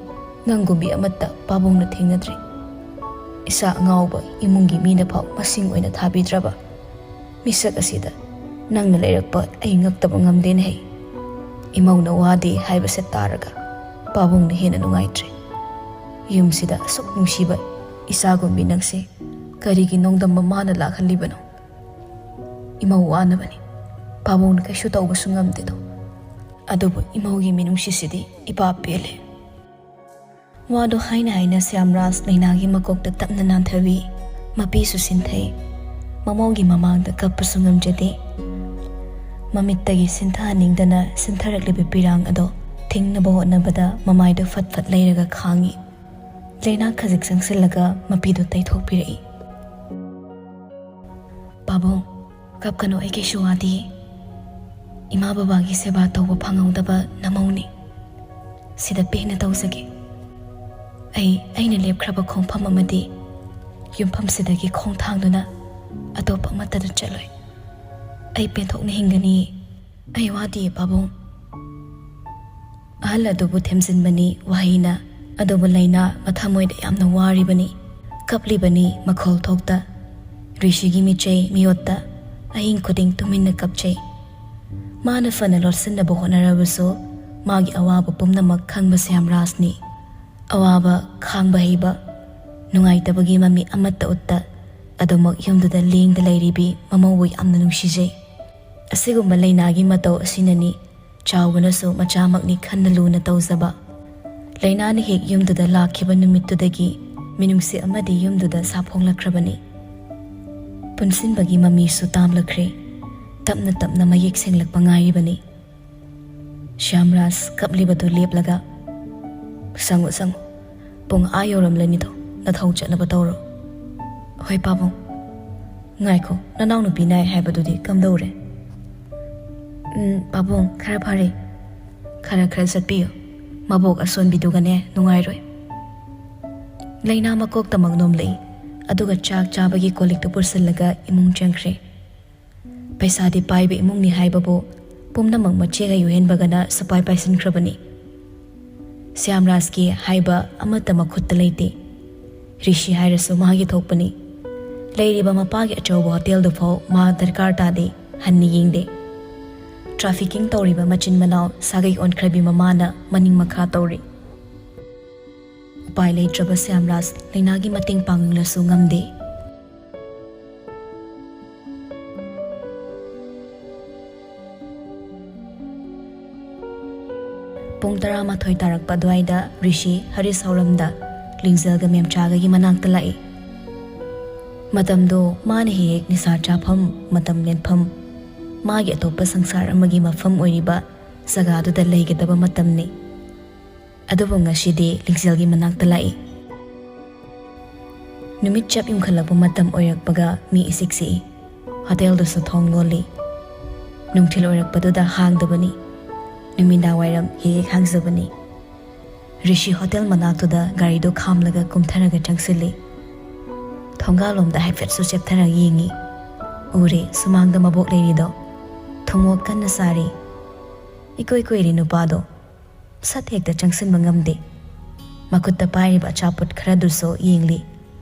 ꯅꯪꯒꯨꯝꯕꯤ ꯑꯃꯠꯇ ꯄꯥꯕꯨꯡꯅ ꯊꯦꯡꯅꯗ꯭ꯔꯤ꯫ ꯏꯁꯥ ꯑꯉꯥꯎꯕ ꯏꯃꯨꯡꯒꯤ ꯃꯤꯅ ꯐꯥꯎ ꯃꯁꯤꯡ ꯑꯣꯏꯅ ꯊꯥꯕꯤꯗ꯭ꯔꯕ ꯃꯤꯁꯛ ꯑꯁꯤꯗ ꯅꯪꯅ ꯂꯩꯔꯛꯄ ꯑꯩ ꯉꯛꯇꯕ ꯉꯝꯗꯦꯅꯦꯍꯦ꯫ ꯏꯃꯧꯅ ꯋꯥꯗꯦ ꯍꯥꯏꯕꯁꯦ ꯇꯥꯔꯒ ꯄꯥꯕꯨꯡꯅ ꯍꯦꯟꯅ ꯅꯨꯡꯉꯥꯏꯇ꯭ꯔꯦ꯫ ꯌꯨꯝꯁꯤꯗ ꯑꯁꯨꯛ ꯅꯨꯡꯁꯤꯕ ꯏꯆꯥꯒꯨꯝꯕꯤ ꯅꯪꯁꯦ ꯀꯔꯤꯒꯤ ꯅꯣꯡꯗꯝꯕ ꯃꯥꯅ ꯂꯥꯛꯍꯜꯂꯤꯕꯅꯣ? ꯏꯃꯧ ꯋꯥꯅꯕꯅꯤ꯫ ꯄꯥꯕꯨꯡꯅ ꯀꯩꯁꯨ ꯇꯧꯕꯁꯨ ꯉꯝꯗꯦꯗꯣ꯫ ꯑꯗꯨꯕꯨ ꯏꯃꯧꯒꯤ ꯃꯤꯅꯨꯡꯁꯤꯁꯤꯗꯤ ꯏꯄꯥ ꯄꯦꯜꯂꯦ꯫ ꯋꯥꯗꯣ ꯍꯥꯏꯅ ꯍꯥꯏꯅ ꯁ꯭ꯌꯥꯝꯔꯥꯖ ꯂꯩꯅꯥꯒꯤ ꯃꯀꯣꯛꯇ ꯇꯞꯅ ꯅꯥꯟꯊꯕꯤ꯫ ꯃꯄꯤꯁꯨ ꯁꯤꯟꯊꯩ꯫ ꯃꯃꯧꯒꯤ ꯃꯃꯥꯡꯗ ꯀꯞꯄꯁꯨ ꯉꯝꯖꯗꯦ꯫ ꯃꯃꯤꯠꯇꯒꯤ ꯁꯤꯟꯊꯍꯟꯅꯤꯡꯗꯅ ꯁꯤꯟꯊꯔꯛꯂꯤꯕ ꯄꯤꯔꯥꯡ ꯑꯗꯣ ꯊꯤꯡꯅꯕ ꯍꯣꯠꯅꯕꯗ ꯃꯃꯥꯏꯗꯣ ꯐꯠ ꯐꯠ ꯂꯩꯔꯒ ꯈꯥꯡꯉꯤ꯫ ꯂꯩꯅꯥ ꯈꯖꯤꯛ ꯆꯪꯁꯤꯜꯂꯒ ꯃꯄꯤꯗꯨ ꯇꯩꯊꯣꯛꯄꯤꯔꯛꯏ꯫ "ꯄꯥꯕꯨꯡ, ꯀꯞꯀꯅꯨ, ꯑꯩ ꯀꯩꯁꯨ ꯋꯥꯗꯤꯌꯦ꯫ ꯏꯃꯥ ꯕꯕꯥꯒꯤ ꯁꯦꯕꯥ ꯇꯧꯕ ꯐꯪꯍꯧꯗꯕ ꯅꯃꯧꯅꯤ꯫ ꯁꯤꯗ ꯄꯦꯟꯅ ꯇꯧꯖꯒꯦ꯫ ꯑꯩ ꯑꯩꯅ ꯂꯦꯞꯈ꯭ꯔꯕ ꯈꯣꯡꯐꯝ ꯑꯃꯗꯤ ꯌꯨꯝꯐꯝꯁꯤꯗꯒꯤ ꯈꯣꯡ ꯊꯥꯡꯗꯨꯅ ꯑꯇꯣꯞꯄ ꯑꯃꯠꯇꯗ ꯆꯠꯂꯣꯏ꯫ ꯑꯩ ꯄꯦꯟꯊꯣꯛꯅ ꯍꯤꯡꯒꯅꯤ꯫ ꯑꯩ ꯋꯥꯗꯤꯌꯦ, ꯄꯥꯕꯨꯡ꯫" ꯑꯍꯜ ꯑꯗꯨꯕꯨ ꯊꯦꯝꯖꯤꯟꯕꯅꯤ ꯋꯥꯍꯩꯅ, ꯑꯗꯨꯕꯨ ꯂꯩꯅꯥ ꯃꯊꯃꯣꯏꯗ ꯌꯥꯝꯅ ꯋꯥꯔꯤꯕꯅꯤ꯫ ꯀꯞꯂꯤꯕꯅꯤ ꯃꯈꯣꯜ ꯊꯣꯛꯇ꯫ ꯔꯤꯁꯤꯒꯤ ꯃꯤꯆꯩ ꯃꯤꯑꯣꯠꯇ ꯑꯍꯤꯡ ꯈꯨꯗꯤꯡ ꯇꯨꯃꯤꯟꯅ ꯀꯞꯆꯩ꯫ ꯃꯥꯅ ꯐꯅ ꯂꯣꯠꯁꯤꯟꯅꯕ ꯍꯣꯠꯅꯔꯕꯁꯨ ꯃꯥꯒꯤ ꯑꯋꯥꯕ ꯄꯨꯝꯅꯃꯛ ꯈꯪꯕ ꯁ꯭ꯌꯥꯝꯔꯥꯖꯅꯤ꯫ ꯑꯋꯥꯕ ꯈꯥꯡꯕ ꯍꯩꯕ, ꯅꯨꯡꯉꯥꯏꯇꯕꯒꯤ ꯃꯃꯤ ꯑꯃꯠꯇ ꯎꯠꯇ ꯑꯗꯨꯃꯛ ꯌꯨꯝꯗꯨꯗ ꯂꯦꯡꯗ ꯂꯩꯔꯤꯕꯤ ꯃꯃꯧꯕꯨ ꯌꯥꯝꯅ ꯅꯨꯡꯁꯤꯖꯩ꯫ ꯑꯁꯤꯒꯨꯝꯕ ꯂꯩꯅꯥꯒꯤ ꯃꯇꯧ ꯑꯁꯤꯅꯅꯤ ꯆꯥꯎꯕꯅꯁꯨ ꯃꯆꯥꯃꯛꯅꯤ ꯈꯟꯅ ꯂꯨꯅ ꯇꯧꯖꯕ꯫ ꯂꯩꯅꯥꯅ ꯍꯦꯛ ꯌꯨꯝꯗꯨꯗ ꯂꯥꯛꯈꯤꯕ ꯅꯨꯃꯤꯠꯇꯨꯗꯒꯤ ꯃꯤꯅꯨꯡꯁꯤ ꯑꯃꯗꯤ ꯌꯨꯝꯗꯨꯗ ꯁꯥꯐꯣꯡꯂꯛꯈ꯭ꯔꯕꯅꯤ꯫ ꯄꯨꯟꯁꯤꯟꯕꯒꯤ ꯃꯃꯤꯁꯨ ꯇꯥꯝꯂꯛꯈ꯭ꯔꯦ꯫ ꯇꯞꯅ ꯇꯞꯅ ꯃꯌꯦꯛ ꯁꯦꯡꯂꯛꯄ ꯉꯥꯏꯔꯤꯕꯅꯤ꯫ ꯁ꯭ꯌꯥꯝꯔꯥꯖ ꯀꯞꯂꯤꯕꯗꯨ ꯂꯦꯞꯂꯒ, "ꯁꯪꯉꯨ, ꯁꯪꯉꯨ꯫ ꯄꯨꯡ ꯑꯥ ꯌꯧꯔꯝꯂꯅꯤꯗꯣ, ꯅꯊꯧ ꯆꯠꯅꯕ ꯇꯧꯔꯣ꯫" "ꯍꯣꯏ, ꯄꯥꯕꯨꯡ꯫" "ꯉꯥꯏꯈꯣ, ꯅꯅꯥꯎꯅꯨꯄꯤ ꯅꯥꯏ ꯍꯥꯏꯕꯗꯨꯗꯤ ꯀꯝꯗꯧꯔꯦ?" "ꯎꯝ, ꯄꯥꯕꯨꯡ, ꯈꯔ ꯐꯔꯦ꯫ ꯈꯔ ꯈꯔ ꯆꯠꯄꯤꯌꯨ꯫ ꯃꯕꯣꯛ ꯑꯁꯣꯟꯕꯤꯗꯨꯒꯅꯦ ꯅꯨꯡꯉꯥꯏꯔꯣꯏ꯫" ꯂꯩꯅꯥ ꯃꯀꯣꯛꯇꯃꯛ ꯅꯣꯝꯂꯛꯏ, ꯑꯗꯨꯒ ꯆꯥꯛ ꯆꯥꯕꯒꯤ ꯀꯣꯜꯂꯤꯛꯇꯨ ꯄꯨꯁꯤꯜꯂꯒ ꯏꯃꯨꯡ ꯆꯪꯈ꯭ꯔꯦ꯫ ꯄꯩꯁꯥꯗꯤ ꯄꯥꯏꯕ ꯏꯃꯨꯡꯅꯤ ꯍꯥꯏꯕꯕꯨ ꯄꯨꯝꯅꯃꯛ ꯃꯆꯦꯒ ꯌꯨꯍꯦꯟꯕꯒꯅ ꯁꯨꯄꯥꯏ ꯄꯥꯏꯁꯤꯟꯈ꯭ꯔꯕꯅꯤ꯫ ꯁ꯭ꯌꯥꯝꯔꯥꯖꯀꯤ ꯍꯥꯏꯕ ꯑꯃꯠꯇ ꯃꯈꯨꯠꯇ ꯂꯩꯇꯦ꯫ ꯔꯤꯁꯤ ꯍꯥꯏꯔꯁꯨ ꯃꯥꯒꯤ ꯊꯣꯛꯄꯅꯤ꯫ ꯂꯩꯔꯤꯕ ꯃꯄꯥꯒꯤ ꯑꯆꯧꯕ ꯍꯣꯇꯦꯜꯗꯨꯐꯥꯎ ꯃꯥ ꯗꯔꯀꯥꯔ ꯇꯥꯗꯦ, ꯍꯟꯅ ꯌꯦꯡꯗꯦ꯫ ꯇ꯭ꯔꯥꯐꯤꯀꯤꯡ ꯇꯧꯔꯤꯕ ꯃꯆꯤꯟ ꯃꯅꯥꯎ ꯁꯥꯒꯩ ꯑꯣꯟꯈ꯭ꯔꯕꯤ ꯃꯃꯥꯅ ꯃꯅꯤꯡ ꯃꯈꯥ ꯇꯧꯔꯤ꯫ ꯎꯄꯥꯏ ꯂꯩꯇ꯭ꯔꯕ ꯁ꯭ꯌꯥꯝꯔꯥꯖ ꯂꯩꯅꯥꯒꯤ ꯃꯇꯦꯡ ꯄꯥꯡꯅꯤꯡꯂꯁꯨ ꯉꯝꯗꯦ꯫ ꯄꯨꯡ ꯇꯔꯥꯃꯥꯊꯣꯏ ꯇꯥꯔꯛꯄ ꯑꯗꯨꯋꯥꯏꯗ ꯔꯤꯁꯤ ꯍꯔꯤꯁ ꯍꯧꯔꯝꯗ ꯂꯤꯡꯖꯦꯜꯒ ꯃꯦꯝꯆꯥꯒꯒꯤ ꯃꯅꯥꯛꯇ ꯂꯥꯛꯏ꯫ ꯃꯇꯝꯗꯣ ꯃꯥꯅ ꯍꯦꯛ ꯍꯦꯛ ꯅꯤꯁꯥ ꯆꯥꯐꯝ, ꯃꯇꯝ ꯂꯦꯟꯐꯝ, ꯃꯥꯒꯤ ꯑꯇꯣꯞꯄ ꯁꯪꯁꯥꯔ ꯑꯃꯒꯤ ꯃꯐꯝ ꯑꯣꯏꯔꯤꯕ ꯖꯒꯥꯗꯨꯗ ꯂꯩꯒꯗꯕ ꯃꯇꯝꯅꯤ꯫ ꯑꯗꯨꯕꯨ ꯉꯁꯤꯗꯤ ꯂꯤꯡꯖꯦꯜꯒꯤ ꯃꯅꯥꯛꯇ ꯂꯥꯛꯏ꯫ ꯅꯨꯃꯤꯠ ꯆꯞ ꯌꯨꯡꯈꯠꯂꯛꯄ ꯃꯇꯝ ꯑꯣꯏꯔꯛꯄꯒ ꯃꯤ ꯏꯆꯤꯛ ꯆꯤꯛꯏ꯫ ꯍꯣꯇꯦꯜꯗꯨꯁꯨ ꯊꯣꯡ ꯂꯣꯜꯂꯤ꯫ ꯅꯨꯡꯊꯤꯜ ꯑꯣꯏꯔꯛꯄꯗꯨꯗ ꯍꯥꯡꯗꯕꯅꯤ꯫ ꯅꯨꯃꯤꯗꯥꯡ ꯋꯥꯏꯔꯝ ꯍꯦꯛ ꯍꯦꯛ ꯍꯥꯡꯖꯕꯅꯤ꯫ ꯔꯤꯁꯤ ꯍꯣꯇꯦꯜ ꯃꯅꯥꯛꯇꯨꯗ ꯒꯥꯔꯤꯗꯨ ꯈꯥꯝꯂꯒ ꯀꯨꯝꯊꯔꯒ ꯆꯪꯁꯤꯜꯂꯤ꯫ ꯊꯣꯡꯒꯥꯜꯂꯣꯝꯗ ꯍꯥꯏꯐꯦꯠꯁꯨ ꯆꯦꯞꯊꯔꯒ ꯌꯦꯡꯉꯤ꯫ ꯎꯔꯦ, ꯁꯨꯃꯥꯡꯗ ꯃꯕꯣꯛ ꯂꯩꯔꯤꯗꯣ꯫ ꯊꯨꯝꯃꯣꯛ ꯀꯟꯅ ꯆꯥꯔꯤ꯫ ꯏꯀꯨꯏ ꯀꯨꯏꯔꯤ ꯅꯨꯄꯥꯗꯣ꯫ ꯁꯠ ꯍꯦꯛꯇ ꯆꯪꯁꯤꯟꯕ ꯉꯝꯗꯦ꯫ ꯃꯈꯨꯠꯇ ꯄꯥꯏꯔꯤꯕ ꯑꯆꯥꯄꯣꯠ ꯈꯔꯗꯨꯁꯨ ꯌꯦꯡꯂꯤ꯫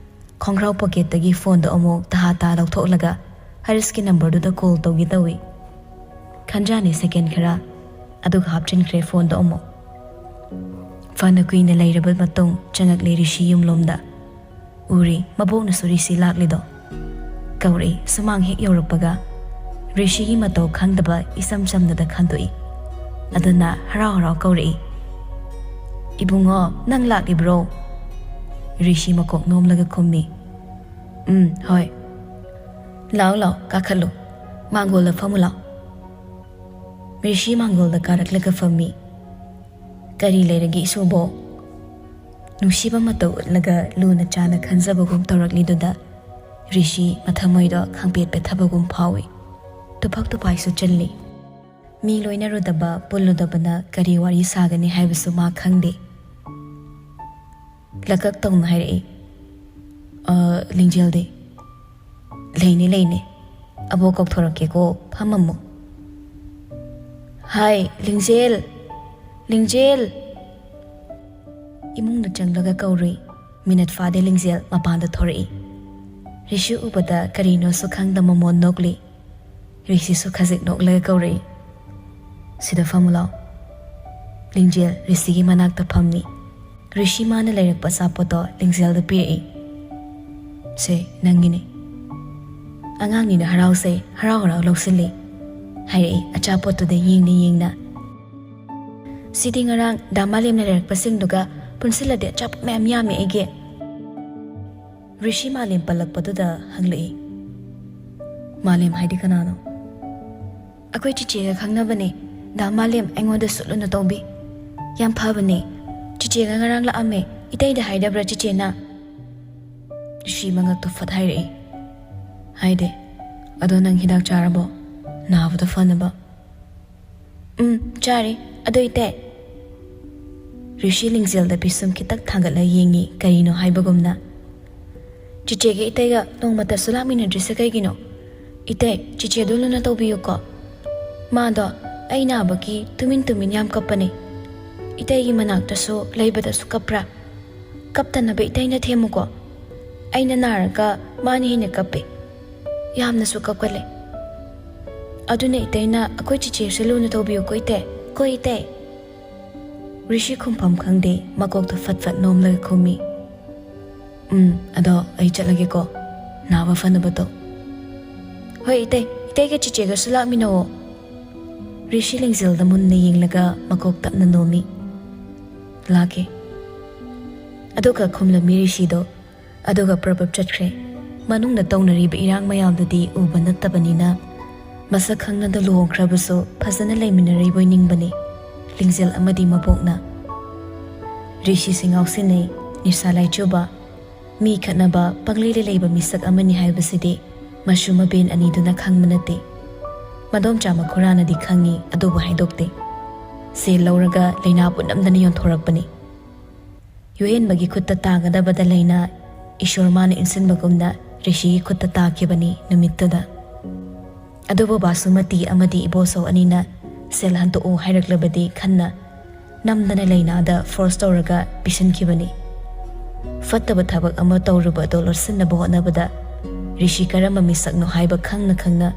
ꯈꯣꯡꯒ꯭ꯔꯥꯎ ꯄꯣꯀꯦꯠꯇꯒꯤ ꯐꯣꯟꯗꯣ ꯑꯃꯨꯛ ꯇꯍꯥ ꯇꯍꯥ ꯂꯧꯊꯣꯛꯂꯒ ꯍꯔꯤꯁꯀꯤ ꯅꯝꯕꯔꯗꯨꯗ ꯀꯣꯜ ꯇꯧꯒꯦ ꯇꯧꯏ꯫ ꯈꯟꯖꯥꯅꯤ ꯁꯦꯀꯦꯟ ꯈꯔ, ꯑꯗꯨꯒ ꯍꯥꯞꯆꯤꯟꯈ꯭ꯔꯦ ꯐꯣꯟꯗꯣ ꯑꯃꯨꯛ꯫ ꯐꯅ ꯀꯨꯏꯅ ꯂꯩꯔꯕ ꯃꯇꯨꯡ ꯆꯪꯉꯛꯂꯦ ꯔꯤꯁꯤ ꯌꯨꯝꯂꯣꯝꯗ꯫ ꯎꯔꯤ, ꯃꯕꯣꯛꯅꯁꯨ ꯔꯤꯁꯤ ꯂꯥꯛꯂꯤꯗꯣ꯫ ꯀꯧꯔꯛꯏ, ꯁꯨꯃꯥꯡ ꯍꯦꯛ ꯌꯧꯔꯛꯄꯒ꯫ ꯔꯤꯁꯤꯒꯤ ꯃꯇꯧ ꯈꯪꯗꯕ ꯏꯆꯝ ꯆꯝꯅꯗ ꯈꯟꯗꯣꯛꯏ꯫ ꯑꯗꯨꯅ ꯍꯔꯥꯎ ꯍꯔꯥꯎ ꯀꯧꯔꯛꯏ, "ꯏꯕꯨꯡꯉꯣ, ꯅꯪ ꯂꯥꯛꯂꯤꯕ꯭ꯔꯣ?" ꯔꯤꯁꯤ ꯃꯀꯣꯛ ꯅꯣꯝꯂꯒ ꯈꯨꯝꯃꯤ, "ꯎꯝ, ꯍꯣꯏ꯫ ꯂꯥꯛꯑꯣ, ꯂꯥꯛꯑꯣ, ꯀꯥꯈꯠꯂꯨ꯫ ꯃꯥꯡꯒꯣꯜꯗ ꯐꯝꯃꯨ ꯂꯥꯛꯑꯣ꯫" ꯔꯤꯁꯤ ꯃꯥꯡꯒꯣꯜꯗ ꯀꯥꯔꯛꯂꯒ ꯐꯝꯃꯤ꯫ "ꯀꯔꯤ ꯂꯩꯔꯒꯦ ꯏꯁꯨꯕꯣ?" ꯅꯨꯡꯁꯤꯕ ꯃꯇꯧ ꯎꯠꯂꯒ ꯂꯨꯅ ꯆꯥꯟꯅ ꯈꯟꯖꯕꯒꯨꯝ ꯇꯧꯔꯛꯂꯤꯗꯨꯗ ꯔꯤꯁꯤ ꯃꯊꯃꯣꯏꯗꯣ ꯈꯪꯄꯦꯠ ꯄꯦꯠꯊꯕꯒꯨꯝ ꯐꯥꯎꯏ꯫ ꯇꯨꯐꯛ ꯇꯨꯐꯥꯏꯁꯨ ꯆꯜꯂꯤ꯫ ꯃꯤ ꯂꯣꯏꯅꯔꯨꯗꯕ ꯄꯨꯜꯂꯨꯗꯕꯅ ꯀꯔꯤ ꯋꯥꯔꯤ ꯁꯥꯒꯅꯤ ꯍꯥꯏꯕꯁꯨ ꯃꯥ ꯈꯪꯗꯦ꯫ ꯂꯀꯛ ꯇꯧꯅ ꯍꯥꯏꯔꯛꯏ, "ꯑ, ꯂꯤꯡꯖꯦꯜꯗꯤ?" "ꯂꯩꯅꯤ, ꯂꯩꯅꯤ꯫ ꯑꯕꯣꯛ ꯀꯧꯊꯣꯔꯛꯀꯦꯀꯣ, ꯐꯝꯃꯝꯃꯨ꯫" "ꯍꯥꯏ, ꯂꯤꯡꯖꯦꯜ! ꯂꯤꯡꯖꯦꯜ!" ꯏꯃꯨꯡꯗ ꯆꯪꯂꯒ ꯀꯧꯔꯨꯏ꯫ ꯃꯤꯅꯠ ꯐꯥꯗꯦ ꯂꯤꯡꯖꯦꯜ ꯃꯄꯥꯟꯗ ꯊꯣꯔꯛꯏ꯫ ꯔꯤꯁꯤ ꯎꯕꯗ ꯀꯔꯤꯅꯣꯁꯨ ꯈꯪꯗ ꯃꯃꯣꯟ ꯅꯣꯛꯂꯤ꯫ ꯔꯤꯁꯤꯁꯨ ꯈꯖꯤꯛ ꯅꯣꯛꯂꯒ ꯀꯧꯔꯛꯏ, "ꯁꯤꯗ ꯐꯝꯃꯨ ꯂꯥꯎ"꯫ ꯂꯤꯡꯖꯦꯜ ꯔꯤꯁꯤꯒꯤ ꯃꯅꯥꯛꯇ ꯐꯝꯃꯤ꯫ ꯔꯤꯁꯤ ꯃꯥꯅ ꯂꯩꯔꯛꯄ ꯑꯆꯥꯄꯣꯠꯇꯣ ꯂꯤꯡꯖꯦꯜꯗ ꯄꯤꯔꯛꯏ꯫ "ꯁꯦ, ꯅꯪꯒꯤꯅꯤ꯫ ꯑꯉꯥꯡꯅꯤꯅ ꯍꯔꯥꯎꯁꯦ, ꯍꯔꯥꯎ ꯍꯔꯥꯎ ꯂꯧꯁꯤꯜꯂꯤ", ꯍꯥꯏꯔꯛꯏ ꯑꯆꯥꯄꯣꯠꯇꯨꯗ ꯌꯦꯡꯅ ꯌꯦꯡꯅ꯫ "ꯁꯤꯗꯤ ꯉꯔꯥꯡ ꯗꯥ ꯃꯥꯂꯦꯝꯅ ꯂꯩꯔꯛꯄꯁꯤꯡꯗꯨꯒ ꯄꯨꯟꯁꯤꯜꯂꯗꯤ ꯑꯆꯥꯄꯣꯠ ꯃꯌꯥꯝ ꯌꯥꯝꯃꯦ ꯑꯩꯒꯤ"꯫ ꯔꯤꯁꯤ ꯃꯥꯂꯦꯝ ꯄꯜꯂꯛꯄꯗꯨꯗ ꯍꯪꯂꯛꯏ, "ꯃꯥꯂꯦꯝ ꯍꯥꯏꯗꯤ ꯀꯅꯥꯅꯣ?" "ꯑꯩꯈꯣꯏ ꯆꯤꯆꯦꯒ ꯈꯪꯅꯕꯅꯦ꯫ ꯗꯥ ꯃꯥꯂꯦꯝ ꯑꯩꯉꯣꯟꯗꯁꯨ ꯂꯨꯅ ꯇꯧꯕꯤ꯫ ꯌꯥꯝ ꯐꯕꯅꯦ꯫ ꯆꯤꯆꯦꯒ ꯉꯔꯥꯡ ꯂꯥꯛꯑꯝꯃꯦ꯫ ꯏꯇꯩꯗ ꯍꯥꯏꯗꯕ꯭ꯔꯥ ꯆꯤꯆꯦꯅ?" ꯔꯤꯁꯤ ꯃꯉꯛꯇꯣ ꯐꯠ ꯍꯥꯏꯔꯛꯏ꯫ "ꯍꯥꯏꯗꯦ꯫ ꯑꯗꯣ ꯅꯪ ꯍꯤꯗꯥꯛ ꯆꯥꯔꯕꯣ? ꯅꯥꯕꯗꯣ ꯐꯅꯕ?" "ꯎꯝ, ꯆꯥꯔꯦ꯫ ꯑꯗꯣ ꯏꯇꯩ"꯫ ꯔꯤꯁꯤ ꯂꯤꯡꯖꯦꯜꯗ ꯄꯤꯁꯨꯝ ꯈꯤꯇꯪ ꯊꯥꯡꯒꯠꯂ ꯌꯦꯡꯉꯤ, ꯀꯔꯤꯅꯣ ꯍꯥꯏꯕꯒꯨꯝꯅ꯫ "ꯆꯤꯆꯦꯒ ꯏꯇꯩꯒ ꯅꯣꯡꯃꯇꯁꯨ ꯂꯥꯛꯃꯤꯟꯅꯗ꯭ꯔꯤꯁꯦ ꯀꯩꯒꯤꯅꯣ? ꯏꯇꯩ, ꯆꯤꯆꯦꯗꯣ ꯂꯨꯅ ꯇꯧꯕꯤꯌꯨꯀꯣ꯫ ꯃꯥꯗꯣ ꯑꯩ ꯅꯥꯕꯒꯤ ꯇꯨꯃꯤꯟ ꯇꯨꯃꯤꯟ ꯌꯥꯝ ꯀꯞꯄꯅꯦ꯫ ꯏꯇꯩꯒꯤ ꯃꯅꯥꯛꯇꯁꯨ ꯂꯩꯕꯗꯁꯨ ꯀꯞꯄ꯭ꯔꯥ? ꯀꯞꯇꯅꯕ ꯏꯇꯩꯅ ꯊꯦꯝꯃꯨꯀꯣ꯫ ꯑꯩꯅ ꯅꯥꯔꯒ ꯃꯥꯅ ꯍꯦꯟꯅ ꯀꯞꯄꯦ꯫ ꯌꯥꯝꯅꯁꯨ ꯀꯞꯀꯜꯂꯦ꯫ ꯑꯗꯨꯅ ꯏꯇꯩꯅ ꯑꯩꯈꯣꯏ ꯆꯤꯆꯦꯁꯦ ꯂꯨꯅ ꯇꯧꯕꯤꯌꯨꯀꯣ ꯏꯇꯩ꯫ ꯀꯣ ꯏꯇꯩ?" ꯔꯤꯁꯤ ꯈꯨꯝꯐꯝ ꯈꯪꯗꯦ, ꯃꯀꯣꯛꯇꯣ ꯐꯠ ꯐꯠ ꯅꯣꯝꯂꯒ ꯈꯨꯝꯃꯤ꯫ "ꯎꯝ, ꯑꯗꯣ ꯑꯩ ꯆꯠꯂꯒꯦꯀꯣ꯫ ꯅꯥꯕ ꯐꯅꯕ ꯇꯧ"꯫ "ꯍꯣꯏ ꯏꯇꯩ, ꯏꯇꯩꯒ ꯆꯤꯆꯦꯒꯁꯨ ꯂꯥꯛꯃꯤꯟꯅꯧꯑꯣ"꯫ ꯔꯤꯁꯤ ꯂꯤꯡꯖꯦꯜꯗ ꯃꯨꯟꯅ ꯌꯦꯡꯂꯒ ꯃꯀꯣꯛ ꯇꯞꯅ ꯅꯣꯝꯃꯤ꯫ "ꯂꯥꯛꯀꯦ"꯫ ꯑꯗꯨꯒ ꯈꯨꯝꯂꯝꯃꯤ ꯔꯤꯁꯤꯗꯣ꯫ ꯑꯗꯨꯒ ꯄ꯭ꯔꯞ ꯄ꯭ꯔꯞ ꯆꯠꯈ꯭ꯔꯦ꯫ ꯃꯅꯨꯡꯗ ꯇꯧꯅꯔꯤꯕ ꯏꯔꯥꯡ ꯃꯌꯥꯝꯗꯨꯗꯤ ꯎꯕ ꯅꯠꯇꯕꯅꯤꯅ, ꯃꯁꯛ ꯈꯪꯅꯗ ꯂꯨꯍꯣꯡꯈ꯭ꯔꯕꯁꯨ ꯐꯖꯅ ꯂꯩꯃꯤꯟꯅꯔꯤꯕꯣꯏ ꯅꯤꯡꯕꯅꯤ ꯂꯤꯡꯖꯦꯜ ꯑꯃꯗꯤ ꯃꯕꯣꯛꯅ꯫ ꯔꯤꯁꯤꯁꯤ ꯉꯥꯎꯁꯤꯟꯅꯩ, ꯅꯤꯁꯥ ꯂꯥꯏꯆꯨꯕ, ꯃꯤ ꯈꯠꯅꯕ, ꯄꯪꯂꯩꯗ ꯂꯩꯕ ꯃꯤꯁꯛ ꯑꯃꯅꯤ ꯍꯥꯏꯕꯁꯤꯗꯤ ꯃꯁꯨ ꯃꯕꯦꯟ ꯑꯅꯤꯗꯨꯅ ꯈꯪꯕ ꯅꯠꯇꯦ꯫ ꯃꯗꯣꯝꯆꯥ ꯃꯈꯨꯔꯥꯅꯗꯤ ꯈꯪꯉꯤ, ꯑꯗꯨꯕꯨ ꯍꯥꯏꯗꯣꯛꯇꯦ꯫ ꯁꯦꯜ ꯂꯧꯔꯒ ꯂꯩꯅꯥ ꯄꯨꯝꯅꯝꯗꯅ ꯌꯣꯟꯊꯣꯔꯛꯄꯅꯤ꯫ ꯌꯣꯍꯦꯟꯕꯒꯤ ꯈꯨꯠꯇ ꯇꯥꯒꯗꯕꯗ ꯂꯩꯅꯥ ꯏꯁꯣꯔ ꯃꯥꯅ ꯏꯟꯁꯤꯟꯕꯒꯨꯝꯅ ꯔꯤꯁꯤꯒꯤ ꯈꯨꯠꯇ ꯇꯥꯈꯤꯕꯅꯤ ꯅꯨꯃꯤꯠꯇꯨꯗ꯫ ꯑꯗꯨꯕꯨ ꯕꯥꯁꯨꯃꯇꯤ ꯑꯃꯗꯤ ꯏꯕꯣꯆꯧ ꯑꯅꯤꯅ ꯁꯦꯜ ꯍꯟꯗꯣꯛꯎ ꯍꯥꯏꯔꯛꯂꯕꯗꯤ ꯈꯟꯅ ꯅꯝꯗꯅ ꯂꯩꯅꯥꯗ ꯐꯣꯔꯁ ꯇꯧꯔꯒ ꯄꯤꯁꯤꯟꯈꯤꯕꯅꯤ꯫ ꯐꯠꯇꯕ ꯊꯕꯛ ꯑꯃ ꯇꯧꯔꯨꯕ ꯑꯗꯣ ꯂꯣꯠꯁꯤꯟꯅꯕ ꯍꯣꯠꯅꯕꯗ ꯔꯤꯁꯤ ꯀꯔꯝꯕ ꯃꯤꯁꯛꯅꯣ ꯍꯥꯏꯕ ꯈꯪꯅ ꯈꯪꯅ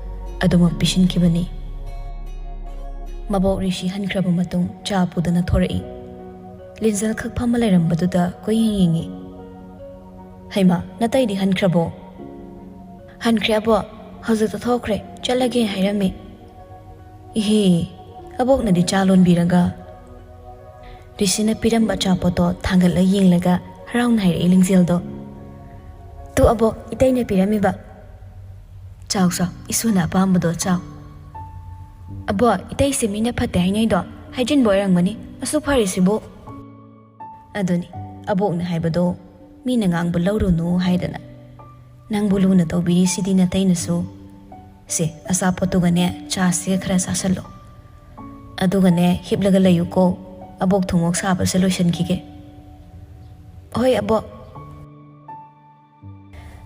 ꯑꯗꯨꯃꯛ ꯄꯤꯁꯤꯟꯈꯤꯕꯅꯤ꯫ ꯃꯕꯣꯛ ꯔꯤꯁꯤ ꯍꯟꯈ꯭ꯔꯕ ꯃꯇꯨꯡ ꯆꯥ ꯄꯨꯗꯨꯅ ꯊꯣꯔꯛꯏ꯫ ꯂꯤꯟꯖꯦꯜ ꯈꯛ ꯐꯝꯃ ꯂꯩꯔꯝꯕꯗꯨꯗ ꯀꯣꯏꯌꯦꯡ ꯌꯦꯡꯉꯤ꯫ "ꯍꯩꯃꯥ, ꯅꯇꯩꯗꯤ ꯍꯟꯈ꯭ꯔꯕꯣ?" "ꯍꯟꯈ꯭ꯔꯦ ꯑꯕꯣꯛ, ꯍꯧꯖꯤꯛꯇ ꯊꯣꯛꯈ꯭ꯔꯦ, ꯆꯠꯂꯒꯦ ꯍꯥꯏꯔꯝꯃꯤ꯫" "ꯏꯍꯦ, ꯑꯕꯣꯛꯅꯗꯤ ꯆꯥ ꯂꯣꯟꯕꯤꯔꯒ?" ꯔꯤꯁꯤꯅ ꯄꯤꯔꯝꯕ ꯑꯆꯥꯄꯣꯠꯇꯣ ꯊꯥꯡꯒꯠꯂ ꯌꯦꯡꯂꯒ ꯍꯔꯥꯎꯅ ꯍꯥꯏꯔꯛꯏ ꯂꯤꯡꯖꯦꯜꯗꯣ꯫ "ꯇꯨ ꯑꯕꯣꯛ, ꯏꯇꯩꯅ ꯄꯤꯔꯝꯃꯤꯕ꯫ ꯆꯥꯎ ꯆꯥꯎ, ꯏꯁꯨꯅ ꯑꯄꯥꯝꯕꯗꯣ ꯆꯥꯎ꯫" "ꯑꯕꯣꯛ, ꯏꯇꯩꯁꯦ ꯃꯤꯅ ꯐꯠꯇꯦ ꯍꯥꯏꯅꯩꯗꯣ ꯍꯥꯏꯖꯤꯟꯕ ꯑꯣꯏꯔꯝꯒꯅꯤ, ꯑꯁꯨꯛ ꯐꯔꯤꯁꯤꯕꯨ꯫" "ꯑꯗꯨꯅꯤ, ꯑꯕꯣꯛꯅ ꯍꯥꯏꯕꯗꯣ ꯃꯤꯅ ꯉꯥꯡꯕ ꯂꯧꯔꯨꯅꯨ ꯍꯥꯏꯗꯅ꯫ ꯅꯪꯕꯨ ꯂꯨꯅ ꯇꯧꯕꯤꯔꯤꯁꯤꯗꯤ ꯅꯇꯩꯅꯁꯨ꯫ ꯁꯦ, ꯑꯆꯥꯄꯣꯠꯇꯨꯒꯅꯦ ꯆꯥꯁꯤꯒ ꯈꯔ ꯆꯥꯁꯜꯂꯣ꯫ ꯑꯗꯨꯒꯅꯦ ꯍꯤꯞꯂꯒ ꯂꯩꯌꯨꯀꯣ, ꯑꯕꯣꯛ ꯊꯨꯝꯃꯣꯛ ꯁꯥꯕꯁꯦ ꯂꯣꯏꯁꯤꯟꯈꯤꯒꯦ꯫" "ꯍꯣꯏ ꯑꯕꯣꯛ꯫"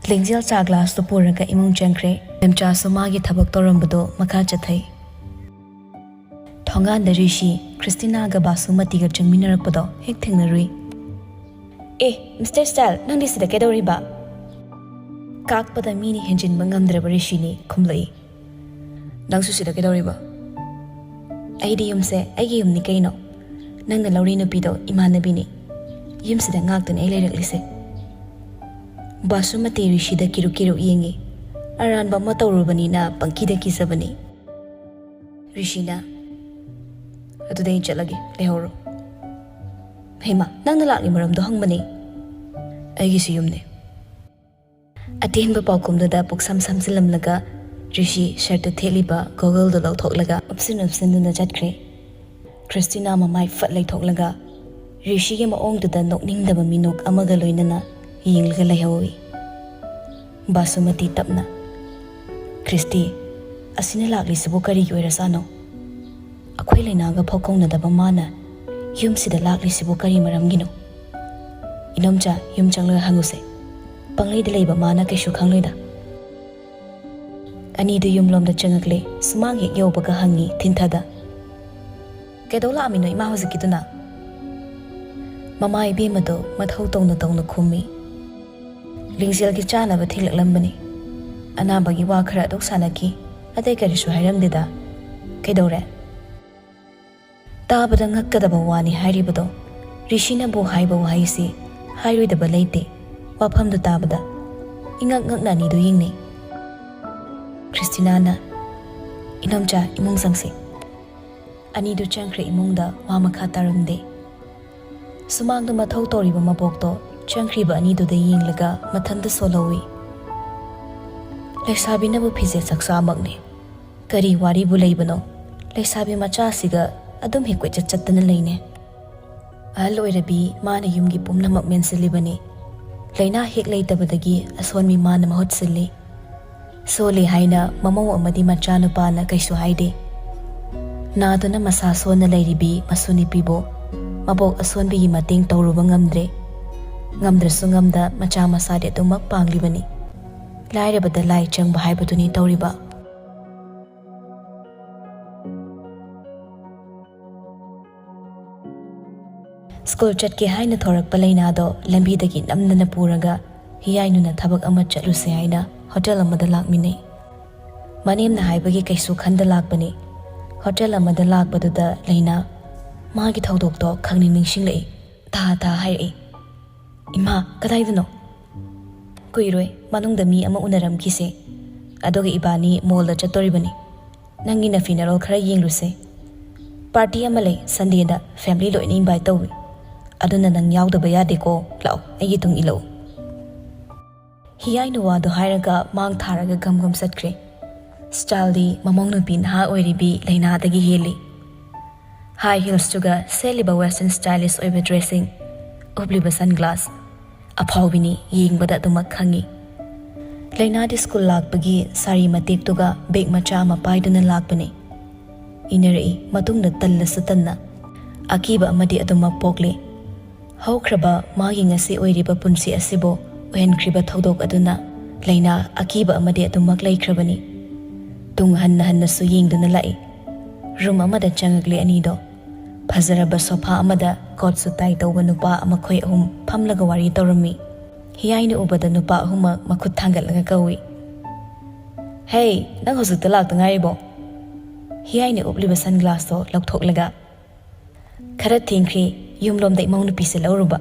ꯂꯤꯡꯖꯦꯜ ꯆꯥ ꯒ꯭ꯂꯥꯁꯇꯨ ꯄꯨꯔꯒ ꯏꯃꯨꯡ ꯆꯪꯈ꯭ꯔꯦ꯫ ꯃꯦꯝꯆꯥꯁꯨ ꯃꯥꯒꯤ ꯊꯕꯛ ꯇꯧꯔꯝꯕꯗꯣ ꯃꯈꯥ ꯆꯠꯊꯩ꯫ ꯊꯣꯡꯒꯥꯟꯗ ꯔꯤꯁꯤ, ꯈ꯭ꯔꯤꯁꯇꯤꯅꯥꯒ ꯕꯥꯁꯨꯃꯇꯤꯒ ꯆꯪꯃꯤꯟꯅꯔꯛꯄꯗꯣ ꯍꯦꯛ ꯊꯦꯡꯅꯔꯨꯏ꯫ "ꯑꯦ, ꯃꯤꯁꯇꯔ ꯁ꯭ꯇꯥꯏꯜ, ꯅꯪꯗꯤ ꯁꯤꯗ ꯀꯩꯗꯧꯔꯤꯕ?" ꯀꯥꯛꯄꯗ ꯃꯤꯅ ꯍꯦꯟꯖꯤꯟꯕ ꯉꯝꯗ꯭ꯔꯕ ꯔꯤꯁꯤꯅꯤ ꯈꯨꯝꯂꯛꯏ꯫ "ꯅꯪꯁꯨ ꯁꯤꯗ ꯀꯩꯗꯧꯔꯤꯕ?" "ꯑꯩꯗꯤ ꯌꯨꯝꯁꯦ ꯑꯩꯒꯤ ꯌꯨꯝꯅꯤ ꯀꯩꯅꯣ꯫ ꯅꯪꯅ ꯂꯧꯔꯤ ꯅꯨꯄꯤꯗꯣ ꯏꯃꯥꯟꯅꯕꯤꯅꯤ꯫ ꯌꯨꯝꯁꯤꯗ ꯉꯥꯛꯇꯅꯤ ꯑꯩ ꯂꯩꯔꯛꯂꯤꯁꯦ꯫" ꯕꯥꯁꯨꯃꯇꯤ ꯔꯤꯁꯤꯗ ꯀꯤꯔꯨꯛ ꯀꯤꯔꯨꯛ ꯌꯦꯡꯉꯤ꯫ ꯑꯔꯥꯟꯕ ꯑꯃ ꯇꯧꯔꯨꯕꯅꯤꯅ ꯄꯪꯀꯤꯗ ꯀꯤꯖꯕꯅꯤ꯫ ꯔꯤꯁꯤꯅ, "ꯑꯗꯨꯗꯤ ꯑꯩ ꯆꯠꯂꯒꯦ, ꯂꯩꯍꯧꯔꯣ꯫" "ꯍꯩꯃꯥ, ꯅꯪꯅ ꯂꯥꯛꯂꯤ ꯃꯔꯝꯗꯣ ꯍꯪꯕꯅꯤ꯫" "ꯑꯩꯒꯤꯁꯨ ꯌꯨꯝꯅꯦ꯫" ꯑꯇꯦꯟꯕ ꯄꯥꯎꯈꯨꯝꯗꯨꯗ ꯄꯨꯛꯁꯝ ꯁꯝꯖꯤꯜꯂꯝꯂꯒ ꯔꯤꯁꯤ ꯁꯔꯠꯇ ꯊꯦꯠꯂꯤꯕ ꯒꯣꯒꯜꯗꯨ ꯂꯧꯊꯣꯛꯂꯒ ꯎꯞꯁꯤꯟ ꯎꯞꯁꯤꯟꯗꯨꯅ ꯆꯠꯈ꯭ꯔꯦ꯫ ꯈ꯭ꯔꯤꯁꯇꯤꯅꯥ ꯃꯃꯥꯏ ꯐꯠ ꯂꯩꯊꯣꯛꯂꯒ ꯔꯤꯁꯤꯒꯤ ꯃꯑꯣꯡꯗꯨꯗ ꯅꯣꯛꯅꯤꯡꯗꯕ ꯃꯤꯅꯣꯛ ꯑꯃꯒ ꯂꯣꯏꯅꯅ ꯌꯦꯡꯂꯒ ꯂꯩꯍꯧꯏ꯫ ꯕꯥꯁꯨꯃꯇꯤ ꯇꯞꯅ, "ꯈ꯭ꯔꯤꯁꯇꯤ, ꯑꯁꯤꯅ ꯂꯥꯛꯂꯤꯁꯤꯕꯨ ꯀꯔꯤꯒꯤ ꯑꯣꯏꯔꯖꯥꯠꯅꯣ? ꯑꯩꯈꯣꯏ ꯂꯩꯅꯥꯒ ꯐꯥꯎ ꯀꯧꯅꯗꯕ ꯃꯥꯅ ꯌꯨꯝꯁꯤꯗ ꯂꯥꯛꯂꯤꯁꯤꯕꯨ ꯀꯔꯤ ꯃꯔꯝꯒꯤꯅꯣ? ꯏꯅꯣꯝꯆꯥ, ꯌꯨꯝ ꯆꯪꯂꯒ ꯍꯪꯉꯨꯁꯦ꯫ ꯄꯪꯂꯩꯗ ꯂꯩꯕ ꯃꯥꯅ ꯀꯩꯁꯨ ꯈꯪꯂꯣꯏꯗ꯫" ꯑꯅꯤꯗꯨ ꯌꯨꯝꯂꯣꯝꯗ ꯆꯪꯉꯛꯂꯦ꯫ ꯁꯨꯃꯥꯡ ꯍꯦꯛ ꯌꯧꯕꯒ ꯍꯪꯉꯤ ꯊꯤꯟꯊꯗ, "ꯀꯩꯗꯧ ꯂꯥꯛꯑꯝꯃꯤꯅꯣ ꯏꯃꯥ ꯍꯧꯖꯤꯛꯀꯤꯗꯨꯅ?" ꯃꯃꯥ ꯏꯕꯦꯝꯃꯗꯣ ꯃꯊꯧ ꯇꯧꯅ ꯇꯧꯅ ꯈꯨꯝꯃꯤ꯫ ꯂꯤꯡꯖꯦꯜꯒꯤ ꯆꯥꯅꯕ ꯊꯤꯜꯂꯛꯂꯝꯕꯅꯤ꯫ ꯑꯅꯥꯕꯒꯤ ꯋꯥ ꯈꯔ ꯑꯗꯨꯛ ꯁꯥꯟꯅꯈꯤ, ꯑꯇꯩ ꯀꯔꯤꯁꯨ ꯍꯥꯏꯔꯝꯗꯦꯗ꯫ ꯀꯩꯗꯧꯔꯦ? ꯇꯥꯕꯗ ꯉꯛꯀꯗꯕ ꯋꯥꯅꯤ ꯍꯥꯏꯔꯤꯕꯗꯣ꯫ ꯔꯤꯁꯤꯅꯕꯨ ꯍꯥꯏꯕ ꯋꯥꯍꯩꯁꯤ ꯍꯥꯏꯔꯣꯏꯗꯕ ꯂꯩꯇꯦ꯫ ꯋꯥꯐꯝꯗꯨ ꯇꯥꯕꯗ ꯏꯉꯛ ꯉꯛꯅ ꯑꯅꯤꯗꯨ ꯌꯦꯡꯅꯩ꯫ ꯈ꯭ꯔꯤꯁꯇꯤꯅꯥꯅ, "ꯏꯅꯣꯝꯆꯥ, ꯏꯃꯨꯡ ꯆꯪꯁꯤ꯫" ꯑꯅꯤꯗꯨ ꯆꯪꯈ꯭ꯔꯦ ꯏꯃꯨꯡꯗ, ꯋꯥ ꯃꯈꯥ ꯇꯥꯔꯝꯗꯦ꯫ ꯁꯨꯃꯥꯡꯗ ꯃꯊꯧ ꯇꯧꯔꯤꯕ ꯃꯕꯣꯛꯇꯣ ꯆꯪꯈ꯭ꯔꯤꯕ ꯑꯅꯤꯗꯨꯗ ꯌꯦꯡꯂꯒ ꯃꯊꯟꯇ ꯁꯣꯜꯍꯧꯏ꯫ ꯂꯩꯁꯥꯕꯤꯅꯕꯨ ꯐꯤꯖꯦꯠ ꯆꯥꯛꯆꯥꯃꯛꯅꯤ꯫ ꯀꯔꯤ ꯋꯥꯔꯤꯕꯨ ꯂꯩꯕꯅꯣ? ꯂꯩꯁꯥꯕꯤ ꯃꯆꯥꯁꯤꯒ ꯑꯗꯨꯝ ꯍꯦꯛ ꯀꯣꯏꯆꯠ ꯆꯠꯇꯅ ꯂꯩꯅꯦ꯫ ꯑꯍꯜ ꯑꯣꯏꯔꯕꯤ ꯃꯥꯅ ꯌꯨꯝꯒꯤ ꯄꯨꯝꯅꯃꯛ ꯃꯦꯟꯁꯤꯜꯂꯤꯕꯅꯤ꯫ ꯂꯩꯅꯥ ꯍꯦꯛ ꯂꯩꯇꯕꯗꯒꯤ ꯑꯁꯣꯟꯕꯤ ꯃꯥꯅ ꯃꯍꯨꯠ ꯁꯤꯜꯂꯤ꯫ ꯁꯣꯜꯂꯤ ꯍꯥꯏꯅ ꯃꯃꯧ ꯑꯃꯗꯤ ꯃꯆꯥꯅꯨꯄꯥꯅ ꯀꯩꯁꯨ ꯍꯥꯏꯗꯦ꯫ ꯅꯥꯗꯨꯅ ꯃꯁꯥ ꯁꯣꯟꯅ ꯂꯩꯔꯤꯕꯤ ꯃꯁꯨ ꯅꯨꯄꯤꯕꯨ ꯃꯕꯣꯛ ꯑꯁꯣꯟꯕꯤꯒꯤ ꯃꯇꯦꯡ ꯇꯧꯔꯨꯕ ꯉꯝꯗ꯭ꯔꯦ꯫ ꯉꯝꯗ꯭ꯔꯁꯨ ꯉꯝꯗ ꯃꯆꯥ ꯃꯁꯥꯗꯤ ꯑꯗꯨꯃꯛ ꯄꯥꯡꯂꯤꯕꯅꯤ꯫ ꯂꯥꯏꯔꯕꯗ ꯂꯥꯏ ꯆꯪꯕ ꯍꯥꯏꯕꯗꯨꯅꯤ ꯇꯧꯔꯤꯕ꯫ ꯁ꯭ꯀꯨꯜ ꯆꯠꯀꯦ ꯍꯥꯏꯅ ꯊꯣꯔꯛꯄ ꯂꯩꯅꯥꯗꯣ ꯂꯝꯕꯤꯗꯒꯤ ꯅꯝꯗꯅ ꯄꯨꯔꯒ ꯍꯤꯌꯥꯏꯅꯨꯅ ꯊꯕꯛ ꯑꯃ ꯆꯠꯂꯨꯁꯦ ꯍꯥꯏꯅ ꯍꯣꯇꯦꯜ ꯑꯃꯗ ꯂꯥꯛꯃꯤꯟꯅꯩ꯫ ꯃꯅꯦꯝꯅ ꯍꯥꯏꯕꯒꯤ ꯀꯩꯁꯨ ꯈꯟꯗ ꯂꯥꯛꯄꯅꯤ꯫ ꯍꯣꯇꯦꯜ ꯑꯃꯗ ꯂꯥꯛꯄꯗꯨꯗ ꯂꯩꯅꯥ ꯃꯥꯒꯤ ꯊꯧꯗꯣꯛꯇꯣ ꯈꯪꯅꯤꯡ ꯅꯤꯡꯁꯤꯡꯂꯛꯏ꯫ ꯊꯥ ꯊꯥ ꯍꯥꯏꯔꯛꯏ, "ꯏꯃꯥ, ꯀꯗꯥꯏꯗꯅꯣ?" "ꯀꯨꯏꯔꯣꯏ, ꯃꯅꯨꯡꯗ ꯃꯤ ꯑꯃ ꯎꯅꯔꯝꯈꯤꯁꯦ꯫ ꯑꯗꯨꯒ ꯏꯕꯥꯅꯤ ꯃꯣꯜꯗ ꯆꯠꯇꯣꯔꯤꯕꯅꯤ꯫ ꯅꯪꯒꯤ ꯅꯐꯤꯅꯔꯣꯜ ꯈꯔ ꯌꯦꯡꯂꯨꯁꯦ꯫ ꯄꯥꯔꯇꯤ ꯑꯃ ꯂꯩ ꯁꯟꯗꯦꯗ, ꯐꯦꯃꯤꯂꯤ ꯂꯣꯏꯅ ꯏꯟꯚꯥꯏꯠ ꯇꯧꯏ꯫ ꯑꯗꯨꯅ ꯅꯪ ꯌꯥꯎꯗꯕ ꯌꯥꯗꯦꯀꯣ, ꯂꯥꯛꯑꯣ, ꯑꯩꯒꯤ ꯇꯨꯡ ꯏꯜꯂꯛꯎ꯫" ꯍꯤꯌꯥꯏꯅ ꯋꯥꯗꯨ ꯍꯥꯏꯔꯒ ꯃꯥꯡ ꯊꯥꯔꯒ ꯒꯝ ꯒꯝ ꯆꯠꯈ꯭ꯔꯦ꯫ ꯁ꯭ꯇꯥꯏꯜꯗꯤ ꯃꯃꯧ ꯅꯨꯄꯤ ꯅꯍꯥ ꯑꯣꯏꯔꯤꯕꯤ ꯂꯩꯅꯥꯗꯒꯤ ꯍꯦꯜꯂꯤ꯫ ꯍꯥꯏ ꯍꯤꯜꯁꯇꯨꯒ ꯁꯦꯠꯂꯤꯕ ꯋꯦꯁꯇꯔꯟ ꯁ꯭ꯇꯥꯏꯂꯤꯁ ꯑꯣꯏꯕ ꯗ꯭ꯔꯦꯁꯤꯡ, ꯎꯞꯂꯤꯕ ꯁꯟꯒ꯭ꯂꯥꯁ꯫ ꯑꯐꯥꯎꯕꯤꯅꯤ, ꯌꯦꯡꯕꯗ ꯑꯗꯨꯃꯛ ꯈꯪꯉꯤ꯫ ꯂꯩꯅꯥꯗꯤ ꯁ꯭ꯀꯨꯜ ꯂꯥꯛꯄꯒꯤ ꯁꯥꯔꯤ ꯃꯇꯦꯛꯇꯨꯒ ꯕꯦꯒ ꯃꯆꯥ ꯑꯃ ꯄꯥꯏꯗꯨꯅ ꯂꯥꯛꯄꯅꯤ꯫ ꯏꯟꯅꯔꯛꯏ, ꯃꯇꯨꯡꯗ ꯇꯜꯂꯁꯨ ꯇꯟꯅ꯫ ꯑꯀꯤꯕ ꯑꯃꯗꯤ ꯑꯗꯨꯃꯛ ꯄꯣꯛꯂꯤ꯫ ꯍꯧꯈ꯭ꯔꯕ ꯃꯥꯒꯤ ꯉꯁꯤ ꯑꯣꯏꯔꯤꯕ ꯄꯨꯟꯁꯤ ꯑꯁꯤꯕꯨ ꯑꯣꯏꯍꯟꯈ꯭ꯔꯤꯕ ꯊꯧꯗꯣꯛ ꯑꯗꯨꯅ ꯂꯩꯅꯥ ꯑꯀꯤꯕ ꯑꯃꯗꯤ ꯑꯗꯨꯃꯛ ꯂꯩꯈ꯭ꯔꯕꯅꯤ꯫ ꯇꯨꯡ ꯍꯟꯅ ꯍꯟꯅꯁꯨ ꯌꯦꯡꯗꯨꯅ ꯂꯥꯛꯏ꯫ ꯔꯨꯝ ꯑꯃꯗ ꯆꯪꯉꯛꯂꯦ ꯑꯅꯤꯗꯣ꯫ ꯐꯖꯔꯕ ꯁꯣꯐꯥ ꯑꯃꯗ ꯀꯣꯠ ꯁꯨꯠ ꯇꯥꯏ ꯇꯧꯕ ꯅꯨꯄꯥ ꯃꯈꯣꯏ ꯑꯍꯨꯝ ꯐꯝꯂꯒ ꯋꯥꯔꯤ ꯇꯧꯔꯝꯃꯤ꯫ ꯍꯤꯌꯥꯏꯅ ꯎꯕꯗ ꯅꯨꯄꯥ ꯑꯍꯨꯝꯃꯛ ꯃꯈꯨꯠ ꯊꯥꯡꯒꯠꯂꯒ ꯀꯧꯏ, "ꯍꯦ, ꯅꯪ ꯍꯧꯖꯤꯛꯇ ꯂꯥꯛꯇ ꯉꯥꯏꯔꯤꯕꯣ?" ꯍꯤꯌꯥꯏꯅ ꯎꯞꯂꯤꯕ ꯁꯟ ꯒ꯭ꯂꯥꯁꯇꯣ ꯂꯧꯊꯣꯛꯂꯒ, "ꯈꯔ ꯊꯦꯡꯈ꯭ꯔꯦ, ꯌꯨꯝꯂꯣꯝꯗ ꯏꯃꯧ ꯅꯨꯄꯤꯁꯦ ꯂꯧꯔꯨꯕ꯫"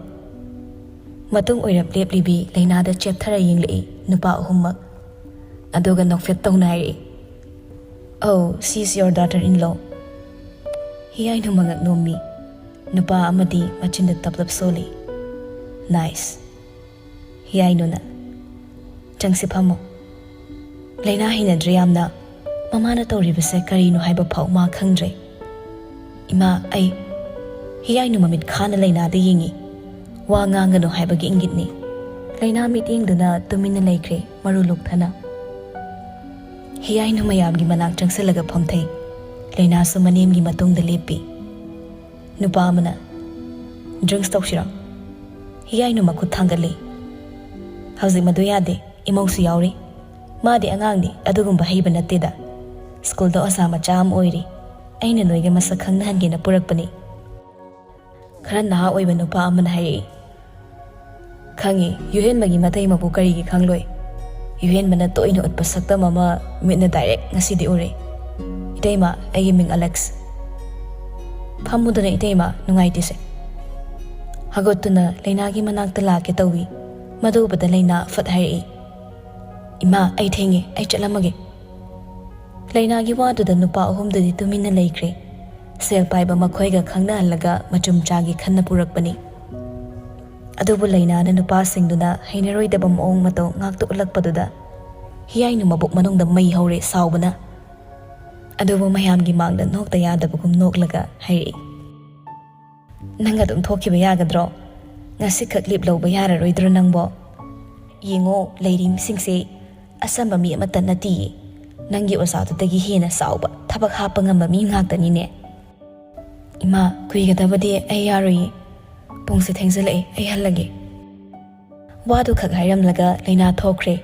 ꯃꯇꯨꯡ ꯑꯣꯏꯔꯞ ꯂꯦꯞꯂꯤꯕꯤ ꯂꯩꯅꯥꯗ ꯆꯦꯞꯊꯔ ꯌꯦꯡꯂꯛꯏ ꯅꯨꯄꯥ ꯑꯍꯨꯝꯃꯛ꯫ ꯑꯗꯨꯒ ꯅꯣꯛꯐꯦꯠ ꯇꯧꯅ ꯍꯥꯏꯔꯛꯏ, "Oh, she's your daughter-in-law." ꯍꯤꯌꯥꯏꯅꯨ ꯃꯉꯛ ꯅꯣꯝꯃꯤ꯫ ꯅꯨꯄꯥ ꯑꯃꯗꯤ ꯃꯆꯤꯟꯗ ꯇꯞ ꯇꯞ ꯁꯣꯜꯂꯤ꯫ "Nice." ꯍꯤꯌꯥꯏꯅꯨꯅ, "ꯆꯪꯁꯤ, ꯐꯝꯃꯣ꯫" ꯂꯩꯅꯥ ꯍꯩꯅꯗ꯭ꯔꯦ ꯌꯥꯝꯅ꯫ ꯃꯃꯥꯅ ꯇꯧꯔꯤꯕꯁꯦ ꯀꯔꯤꯅꯣ ꯍꯥꯏꯕ ꯐꯥꯎ ꯃꯥ ꯈꯪꯗ꯭ꯔꯦ꯫ "ꯏꯃꯥ, ꯑꯩ..." ꯍꯤꯌꯥꯏꯅꯨ ꯃꯃꯤꯠ ꯈꯥꯅ ꯂꯩꯅꯥꯗ ꯌꯦꯡꯉꯤ꯫ ꯋꯥ ꯉꯥꯡꯒꯅꯨ ꯍꯥꯏꯕꯒꯤ ꯏꯪꯒꯤꯠꯅꯤ꯫ ꯂꯩꯅꯥ ꯃꯤꯠꯌꯦꯡꯗꯨꯅ ꯇꯨꯃꯤꯟꯅ ꯂꯩꯈ꯭ꯔꯦ, ꯃꯔꯨ ꯂꯨꯛꯊꯅ꯫ ꯍꯤꯌꯥꯏꯅꯨ ꯃꯌꯥꯝꯒꯤ ꯃꯅꯥꯛ ꯆꯪꯁꯤꯜꯂꯒ ꯐꯝꯊꯩ꯫ ꯂꯩꯅꯥꯁꯨ ꯃꯅꯦꯝꯒꯤ ꯃꯇꯨꯡꯗ ꯂꯦꯞꯄꯤ꯫ ꯅꯨꯄꯥ ꯑꯃꯅ, "Drinks ꯇꯧꯁꯤꯔꯣ?" ꯍꯤꯌꯥꯏꯅꯨ ꯃꯈꯨꯠ ꯊꯥꯡꯒꯠꯂꯤ꯫ "ꯍꯧꯖꯤꯛ ꯃꯗꯨ ꯌꯥꯗꯦ, ꯏꯃꯧꯁꯨ ꯌꯥꯎꯔꯤ꯫ ꯃꯥꯗꯤ ꯑꯉꯥꯡꯅꯤ, ꯑꯗꯨꯒꯨꯝꯕ ꯍꯩꯕ ꯅꯠꯇꯦꯗ꯫ ꯁ꯭ꯀꯨꯜꯗ ꯑꯣꯖꯥ ꯃꯆꯥ ꯑꯃ ꯑꯣꯏꯔꯤ꯫ ꯑꯩꯅ ꯅꯣꯏꯒ ꯃꯁꯛ ꯈꯪꯅꯍꯟꯒꯦꯅ ꯄꯨꯔꯛꯄꯅꯤ꯫" ꯈꯔ ꯅꯍꯥ ꯑꯣꯏꯕ ꯅꯨꯄꯥ ꯑꯃꯅ ꯍꯥꯏꯔꯛꯏ, "ꯈꯪꯉꯤ, ꯌꯨꯍꯦꯟꯕꯒꯤ ꯃꯇꯩꯃꯕꯨ ꯀꯔꯤꯒꯤ ꯈꯪꯂꯣꯏ? ꯌꯨꯍꯦꯟꯕꯅ ꯇꯣꯏꯅ ꯎꯠꯄ ꯁꯛꯇꯝ ꯑꯃ ꯃꯤꯠꯅ direct ꯉꯁꯤꯗꯤ ꯎꯔꯦ꯫ ꯏꯇꯩꯃ, ꯑꯩꯒꯤ ꯃꯤꯡ ꯑꯂꯦꯛꯁ꯫" "ꯐꯝꯃꯨꯗꯅ ꯏꯇꯩꯃ, ꯅꯨꯡꯉꯥꯏꯇꯦꯁꯦ꯫" ꯍꯧꯒꯠꯇꯨꯅ ꯂꯩꯅꯥꯒꯤ ꯃꯅꯥꯛꯇ ꯂꯥꯛꯀꯦ ꯇꯧꯏ꯫ ꯃꯗꯨ ꯎꯕꯗ ꯂꯩꯅꯥ ꯐꯠ ꯍꯥꯏꯔꯛꯏ, "ꯏꯃꯥ, ꯑꯩ ꯊꯦꯡꯉꯦ, ꯑꯩ ꯆꯠꯂꯝꯃꯒꯦ꯫" ꯂꯩꯅꯥꯒꯤ ꯋꯥꯗꯨꯗ ꯅꯨꯄꯥ ꯑꯍꯨꯝꯗꯨꯗꯤ ꯇꯨꯃꯤꯟꯅ ꯂꯩꯈ꯭ꯔꯦ꯫ ꯁꯦꯜ ꯄꯥꯏꯕ ꯃꯈꯣꯏꯒ ꯈꯪꯅꯍꯜꯂꯒ ꯃꯆꯨꯝ ꯆꯥꯒꯤ ꯈꯟꯅ ꯄꯨꯔꯛꯄꯅꯤ꯫ ꯑꯗꯨꯕꯨ ꯂꯩꯅꯥꯅ ꯅꯨꯄꯥꯁꯤꯡꯗꯨꯅ ꯍꯩꯅꯔꯣꯏꯗꯕ ꯃꯑꯣꯡ ꯃꯇꯧ ꯉꯥꯛꯇ ꯎꯠꯂꯛꯄꯗꯨꯗ ꯍꯤꯌꯥꯏꯅꯨ ꯃꯕꯨꯛ ꯃꯅꯨꯡꯗ ꯃꯩ ꯍꯧꯔꯦ ꯁꯥꯎꯕꯅ꯫ ꯑꯗꯨꯕꯨ ꯃꯌꯥꯝꯒꯤ ꯃꯥꯡꯗ ꯅꯣꯛꯇ ꯌꯥꯗꯕꯒꯨꯝ ꯅꯣꯛꯂꯒ ꯍꯥꯏꯔꯛꯏ, "ꯅꯪ ꯑꯗꯨꯝ ꯊꯣꯛꯈꯤꯕ ꯌꯥꯒꯗ꯭ꯔꯣ? ꯉꯁꯤꯈꯛ leave ꯂꯧꯕ ꯌꯥꯔꯔꯣꯏꯗ꯭ꯔꯣ ꯅꯪꯕꯣ? ꯌꯦꯡꯉꯣ, ꯂꯩꯔꯤ ꯃꯤꯁꯤꯡꯁꯦ ꯑꯆꯝꯕ ꯃꯤ ꯑꯃꯠꯇ ꯅꯠꯇꯤꯌꯦ꯫ ꯅꯪꯒꯤ ꯑꯣꯖꯥꯗꯨꯗꯒꯤ ꯍꯦꯟꯅ ꯆꯥꯎꯕ ꯊꯕꯛ ꯍꯥꯞꯄ ꯉꯝꯕ ꯃꯤ ꯉꯥꯛꯇꯅꯤꯅꯦ꯫" "ꯏꯃꯥ, ꯀꯨꯏꯒꯗꯕꯗꯤ ꯑꯩ ꯌꯥꯔꯣꯏꯌꯦ꯫ ꯄꯨꯡꯁꯦ ꯊꯦꯡꯖꯤꯜꯂꯛꯑꯦ, ꯑꯩ ꯍꯜꯂꯒꯦ꯫" ꯋꯥꯗꯨ ꯈꯛ ꯍꯥꯏꯔꯝꯂꯒ ꯂꯩꯅꯥ ꯊꯣꯛꯈ꯭ꯔꯦ꯫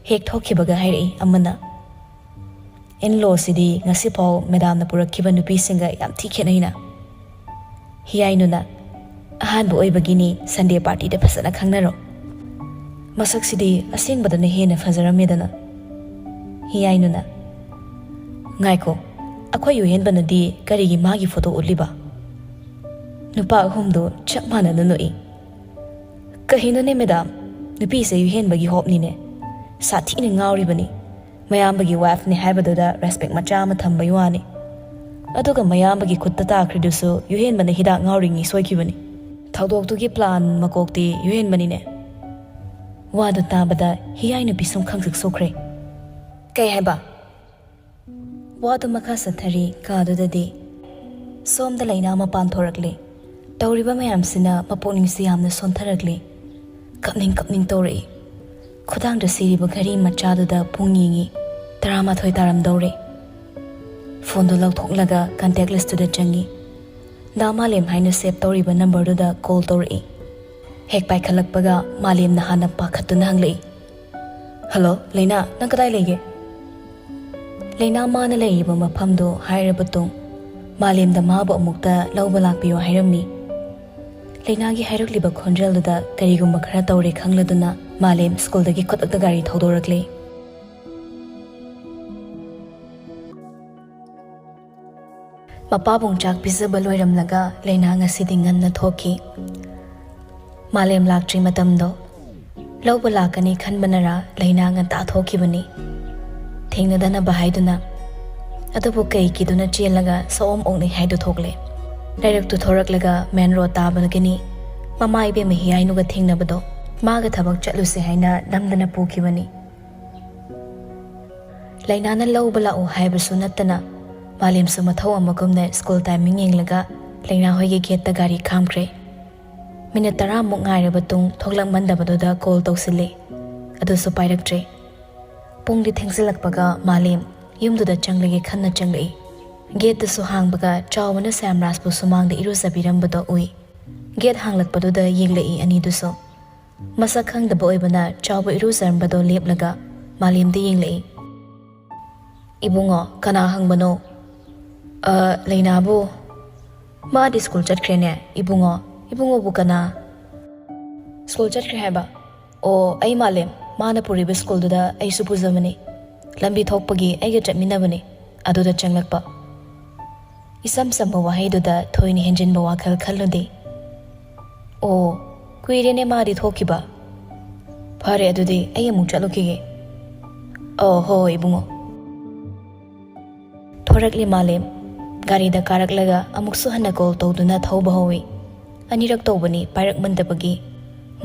ꯍꯦꯛ ꯊꯣꯛꯈꯤꯕꯒ ꯍꯥꯏꯔꯛꯏ ꯑꯃꯅ, "In-law ꯁꯤꯗꯤ ꯉꯁꯤꯐꯥꯎ ꯃꯦꯗꯥꯝꯅ ꯄꯨꯔꯛꯈꯤꯕ ꯅꯨꯄꯤꯁꯤꯡꯒ ꯌꯥꯝ ꯊꯤ ꯈꯦꯠꯅꯩꯅ꯫" ꯍꯤꯌꯥꯏꯅꯨꯅ, ꯑꯍꯥꯟꯕ ꯑꯣꯏꯕꯒꯤꯅꯤ, ꯁꯟꯗꯦ ꯄꯥꯔꯇꯤꯗ ꯐꯖꯅ ꯈꯪꯅꯔꯣ꯫ ꯃꯁꯛꯁꯤꯗꯤ ꯑꯁꯦꯡꯕꯗꯅ ꯍꯦꯟꯅ ꯐꯖꯔꯝꯃꯦꯗꯅ꯫ ꯍꯤꯌꯥꯏꯅꯨꯅ, "ꯉꯥꯏꯈꯣ, ꯑꯩꯈꯣꯏ ꯌꯨꯍꯦꯟꯕꯅꯗꯤ ꯀꯔꯤꯒꯤ ꯃꯥꯒꯤ ꯐꯣꯇꯣ ꯎꯠꯂꯤꯕ?" ꯅꯨꯄꯥ ꯑꯍꯨꯝꯗꯨ ꯆꯞ ꯃꯥꯟꯅꯅ ꯅꯣꯛꯏ꯫ "ꯀꯩꯅꯣꯅꯦ ꯃꯦꯗꯥꯝ, ꯅꯨꯄꯤꯁꯦ ꯌꯨꯍꯦꯟꯕꯒꯤ ꯍꯣꯞꯅꯤꯅꯦ꯫ ꯁꯥꯊꯤꯅ ꯉꯥꯎꯔꯤꯕꯅꯤ꯫ ꯃꯌꯥꯝꯕꯒꯤ ꯋꯥꯏꯐꯅꯦ ꯍꯥꯏꯕꯗꯨꯗ ꯔꯦꯁꯄꯦꯛ ꯃꯆꯥ ꯑꯃ ꯊꯝꯕꯩ ꯋꯥꯅꯤ꯫ ꯑꯗꯨꯒ ꯃꯌꯥꯝꯕꯒꯤ ꯈꯨꯠꯇ ꯇꯥꯈ꯭ꯔꯤꯗꯨꯁꯨ ꯌꯨꯍꯦꯟꯕꯅ ꯍꯤꯗꯥꯛ ꯉꯥꯎꯔꯤꯉꯩ ꯁꯣꯏꯈꯤꯕꯅꯤ꯫ ꯊꯧꯗꯣꯛꯇꯨꯒꯤ ꯄ꯭ꯂꯥꯟ ꯃꯀꯣꯛꯇꯤ ꯌꯨꯍꯦꯟꯕꯅꯤꯅꯦ꯫" ꯋꯥꯗꯨ ꯇꯥꯕꯗ ꯍꯤꯌꯥꯏ ꯅꯨꯄꯤ ꯁꯨꯝ ꯈꯪꯁꯤꯛ ꯁꯨꯛꯈ꯭ꯔꯦ꯫ "ꯀꯩ ꯍꯥꯏꯕ?" ꯋꯥꯗꯨ ꯃꯈꯥ ꯆꯠꯊꯔꯤ꯫ ꯀꯥꯗꯨꯗꯗꯤ ꯁꯣꯝꯗ ꯂꯩꯅꯥ ꯃꯄꯥꯟ ꯊꯣꯔꯛꯂꯦ꯫ ꯇꯧꯔꯤꯕ ꯃꯌꯥꯝꯁꯤꯅ ꯃꯄꯨꯛꯅꯤꯡꯁꯤ ꯌꯥꯝꯅ ꯁꯣꯟꯊꯔꯛꯂꯦ꯫ ꯀꯞꯅꯤꯡ ꯀꯞꯅꯤꯡ ꯇꯧꯔꯛꯏ꯫ ꯈꯨꯗꯥꯡꯗ ꯁꯤꯔꯤꯕ ꯘꯔꯤ ꯃꯆꯥꯗꯨꯗ ꯄꯨꯡ ꯌꯦꯡꯉꯤ꯫ ꯇꯔꯥꯃꯥꯊꯣꯏ ꯇꯥꯔꯝꯗꯧꯔꯦ꯫ ꯐꯣꯟꯗꯨ ꯂꯧꯊꯣꯛꯂꯒ ꯀꯟꯇꯦꯛ ꯂꯤꯁꯇꯨꯗ ꯆꯪꯉꯤ꯫ ꯅꯥ ꯃꯥꯂꯦꯝ ꯍꯥꯏꯅ ꯁꯦꯚ ꯇꯧꯔꯤꯕ ꯅꯝꯕꯔꯗꯨꯗ ꯀꯣꯜ ꯇꯧꯔꯛꯏ꯫ ꯍꯦꯛ ꯄꯥꯏꯈꯠꯂꯛꯄꯒ ꯃꯥꯂꯦꯝꯅ ꯍꯥꯟꯅ ꯄꯥꯈꯠꯇꯨꯅ ꯍꯪꯂꯛꯏ, "ꯍꯜꯂꯣ, ꯂꯩꯅꯥ, ꯅꯪ ꯀꯗꯥꯏ ꯂꯩꯒꯦ?" ꯂꯩꯅꯥ ꯃꯥꯅ ꯂꯩꯔꯤꯕ ꯃꯐꯝꯗꯨ ꯍꯥꯏꯔꯕ ꯇꯨꯡ, ꯃꯥꯂꯦꯝꯗ ꯃꯥꯕꯨ ꯑꯃꯨꯛꯇ ꯂꯧꯕ ꯂꯥꯛꯄꯤꯌꯨ ꯍꯥꯏꯔꯝꯃꯤ꯫ ꯂꯩꯅꯥꯒꯤ ꯍꯥꯏꯔꯛꯂꯤꯕ ꯈꯣꯟꯖꯦꯜꯗꯨꯗ ꯀꯔꯤꯒꯨꯝꯕ ꯈꯔ ꯇꯧꯔꯦ ꯈꯪꯂꯗꯨꯅ ꯃꯥꯂꯦꯝ ꯁ꯭ꯀꯨꯜꯗꯒꯤ ꯈꯨꯗꯛꯇ ꯒꯥꯔꯤ ꯊꯧꯗꯣꯔꯛꯂꯦ꯫ ꯃꯄꯥꯕꯨꯡ ꯆꯥꯛ ꯄꯤꯖꯕ ꯂꯣꯏꯔꯝꯂꯒ ꯂꯩꯅꯥ ꯉꯁꯤꯗꯤ ꯉꯟꯅ ꯊꯣꯛꯈꯤ꯫ ꯃꯥꯂꯦꯝ ꯂꯥꯛꯇ꯭ꯔꯤ ꯃꯇꯝꯗꯣ꯫ ꯂꯧꯕ ꯂꯥꯛꯀꯅꯤ ꯈꯟꯕꯅꯔꯥ ꯂꯩꯅꯥ ꯉꯟꯇꯥ ꯊꯣꯛꯈꯤꯕꯅꯤ꯫ ꯊꯦꯡꯅꯗꯅꯕ ꯍꯥꯏꯗꯨꯅ꯫ ꯑꯗꯨꯕꯨ ꯀꯩꯒꯤꯗꯨꯅ ꯆꯦꯜꯂꯒ ꯁꯑꯣꯝ ꯑꯣꯛꯅꯩ ꯍꯥꯏꯗꯨ ꯊꯣꯛꯂꯦ꯫ ꯂꯩꯔꯛꯇꯨ ꯊꯣꯔꯛꯂꯒ ꯃꯦꯟ ꯔꯣꯗ ꯇꯥꯕꯗꯒꯤꯅꯤ ꯃꯃꯥ ꯏꯕꯦꯝꯃ ꯍꯤꯌꯥꯏꯅꯨꯒ ꯊꯦꯡꯅꯕꯗꯣ꯫ ꯃꯥꯒ ꯊꯕꯛ ꯆꯠꯂꯨꯁꯦ ꯍꯥꯏꯅ ꯅꯝꯗꯅ ꯄꯨꯈꯤꯕꯅꯤ꯫ ꯂꯩꯅꯥꯅ ꯂꯧꯕ ꯂꯥꯛꯎ ꯍꯥꯏꯕꯁꯨ ꯅꯠꯇꯅ ꯃꯥꯂꯦꯝꯁꯨ ꯃꯊꯧ ꯑꯃꯒꯨꯝꯅ ꯁ꯭ꯀꯨꯜ ꯇꯥꯏꯃꯤꯡ ꯌꯦꯡꯂꯒ ꯂꯩꯅꯥ ꯍꯣꯏꯒꯤ ꯒꯦꯠꯇ ꯒꯥꯔꯤ ꯈꯥꯝꯈ꯭ꯔꯦ꯫ ꯃꯤꯅꯤꯠ ꯇꯔꯥꯃꯨꯛ ꯉꯥꯏꯔꯕ ꯇꯨꯡ ꯊꯣꯛꯂꯛꯃꯟꯗꯕꯗꯨꯗ ꯀꯣꯜ ꯇꯧꯁꯤꯜꯂꯦ꯫ ꯑꯗꯨꯁꯨ ꯄꯥꯏꯔꯛꯇ꯭ꯔꯦ꯫ ꯄꯨꯡꯗꯤ ꯊꯦꯡꯖꯤꯜꯂꯛꯄꯒ ꯃꯥꯂꯦꯝ ꯌꯨꯝꯗꯨꯗ ꯆꯪꯂꯒꯦ ꯈꯟꯅ ꯆꯪꯂꯛꯏ꯫ ꯒꯦꯠꯇꯨꯁꯨ ꯍꯥꯡꯕꯒ ꯆꯥꯎꯕꯅ ꯁ꯭ꯌꯥꯝꯔꯥꯖꯄꯨ ꯁꯨꯃꯥꯡꯗ ꯏꯔꯨꯖꯕꯤꯔꯝꯕꯗꯣ ꯎꯏ꯫ ꯒꯦꯠ ꯍꯥꯡꯂꯛꯄꯗꯨꯗ ꯌꯦꯡꯂꯛꯏ ꯑꯅꯤꯗꯨꯁꯨ꯫ ꯃꯁꯛ ꯈꯪꯗꯕ ꯑꯣꯏꯕꯅ ꯆꯥꯎꯕ ꯏꯔꯨꯖꯔꯝꯕꯗꯣ ꯂꯦꯞꯂꯒ ꯃꯥꯂꯦꯝꯗ ꯌꯦꯡꯂꯛꯏ꯫ "ꯏꯕꯨꯡꯉꯣ, ꯀꯅꯥ ꯍꯪꯕꯅꯣ?" "ꯑ, ꯂꯩꯅꯥꯕꯨ?" "ꯃꯥꯗꯤ ꯁ꯭ꯀꯨꯜ ꯆꯠꯈ꯭ꯔꯦꯅꯦ, ꯏꯕꯨꯡꯉꯣ꯫ ꯏꯕꯨꯡꯉꯣꯕꯨ ꯀꯅꯥ? ꯁ꯭ꯀꯨꯜ ꯆꯠꯈ꯭ꯔꯦ ꯍꯥꯏꯕ? ꯑꯣ, ꯑꯩ ꯃꯥꯂꯦꯝ꯫ ꯃꯥꯅ ꯄꯨꯔꯤꯕ ꯁ꯭ꯀꯨꯜꯗꯨꯗ ꯑꯩꯁꯨ ꯄꯨꯖꯕꯅꯤ꯫ ꯂꯝꯕꯤ ꯊꯣꯛꯄꯒꯤ ꯑꯩꯒ ꯆꯠꯃꯤꯟꯅꯕꯅꯤ꯫ ꯑꯗꯨꯗ ꯆꯪꯂꯛꯄ꯫ ꯏꯆꯝ ꯆꯝꯕ ꯋꯥꯍꯩꯗꯨꯗ ꯊꯣꯏꯅ ꯍꯦꯟꯖꯤꯟꯕ ꯋꯥꯈꯜ ꯈꯜꯂꯨꯗꯦ꯫ ꯑꯣ, ꯀꯨꯏꯔꯦꯅꯦ ꯃꯥꯗꯤ ꯊꯣꯛꯈꯤꯕ꯫ ꯐꯔꯦ, ꯑꯗꯨꯗꯤ ꯑꯩ ꯑꯃꯨꯛ ꯆꯠꯂꯨꯈꯤꯒꯦ꯫ ꯑꯣ, ꯍꯣꯏ, ꯏꯕꯨꯡꯉꯣ꯫ ꯊꯣꯔꯛꯂꯤ ꯃꯥꯂꯦꯝ꯫ ꯒꯥꯔꯤꯗ ꯀꯥꯔꯛꯂꯒ ꯑꯃꯨꯛꯁꯨ ꯍꯟꯅ ꯀꯣꯜ ꯇꯧꯗꯨꯅ ꯊꯧꯕ ꯍꯧꯏ꯫ ꯑꯅꯤꯔꯛ ꯇꯧꯕꯅꯤ ꯄꯥꯏꯔꯛꯃꯟꯗꯕꯒꯤ꯫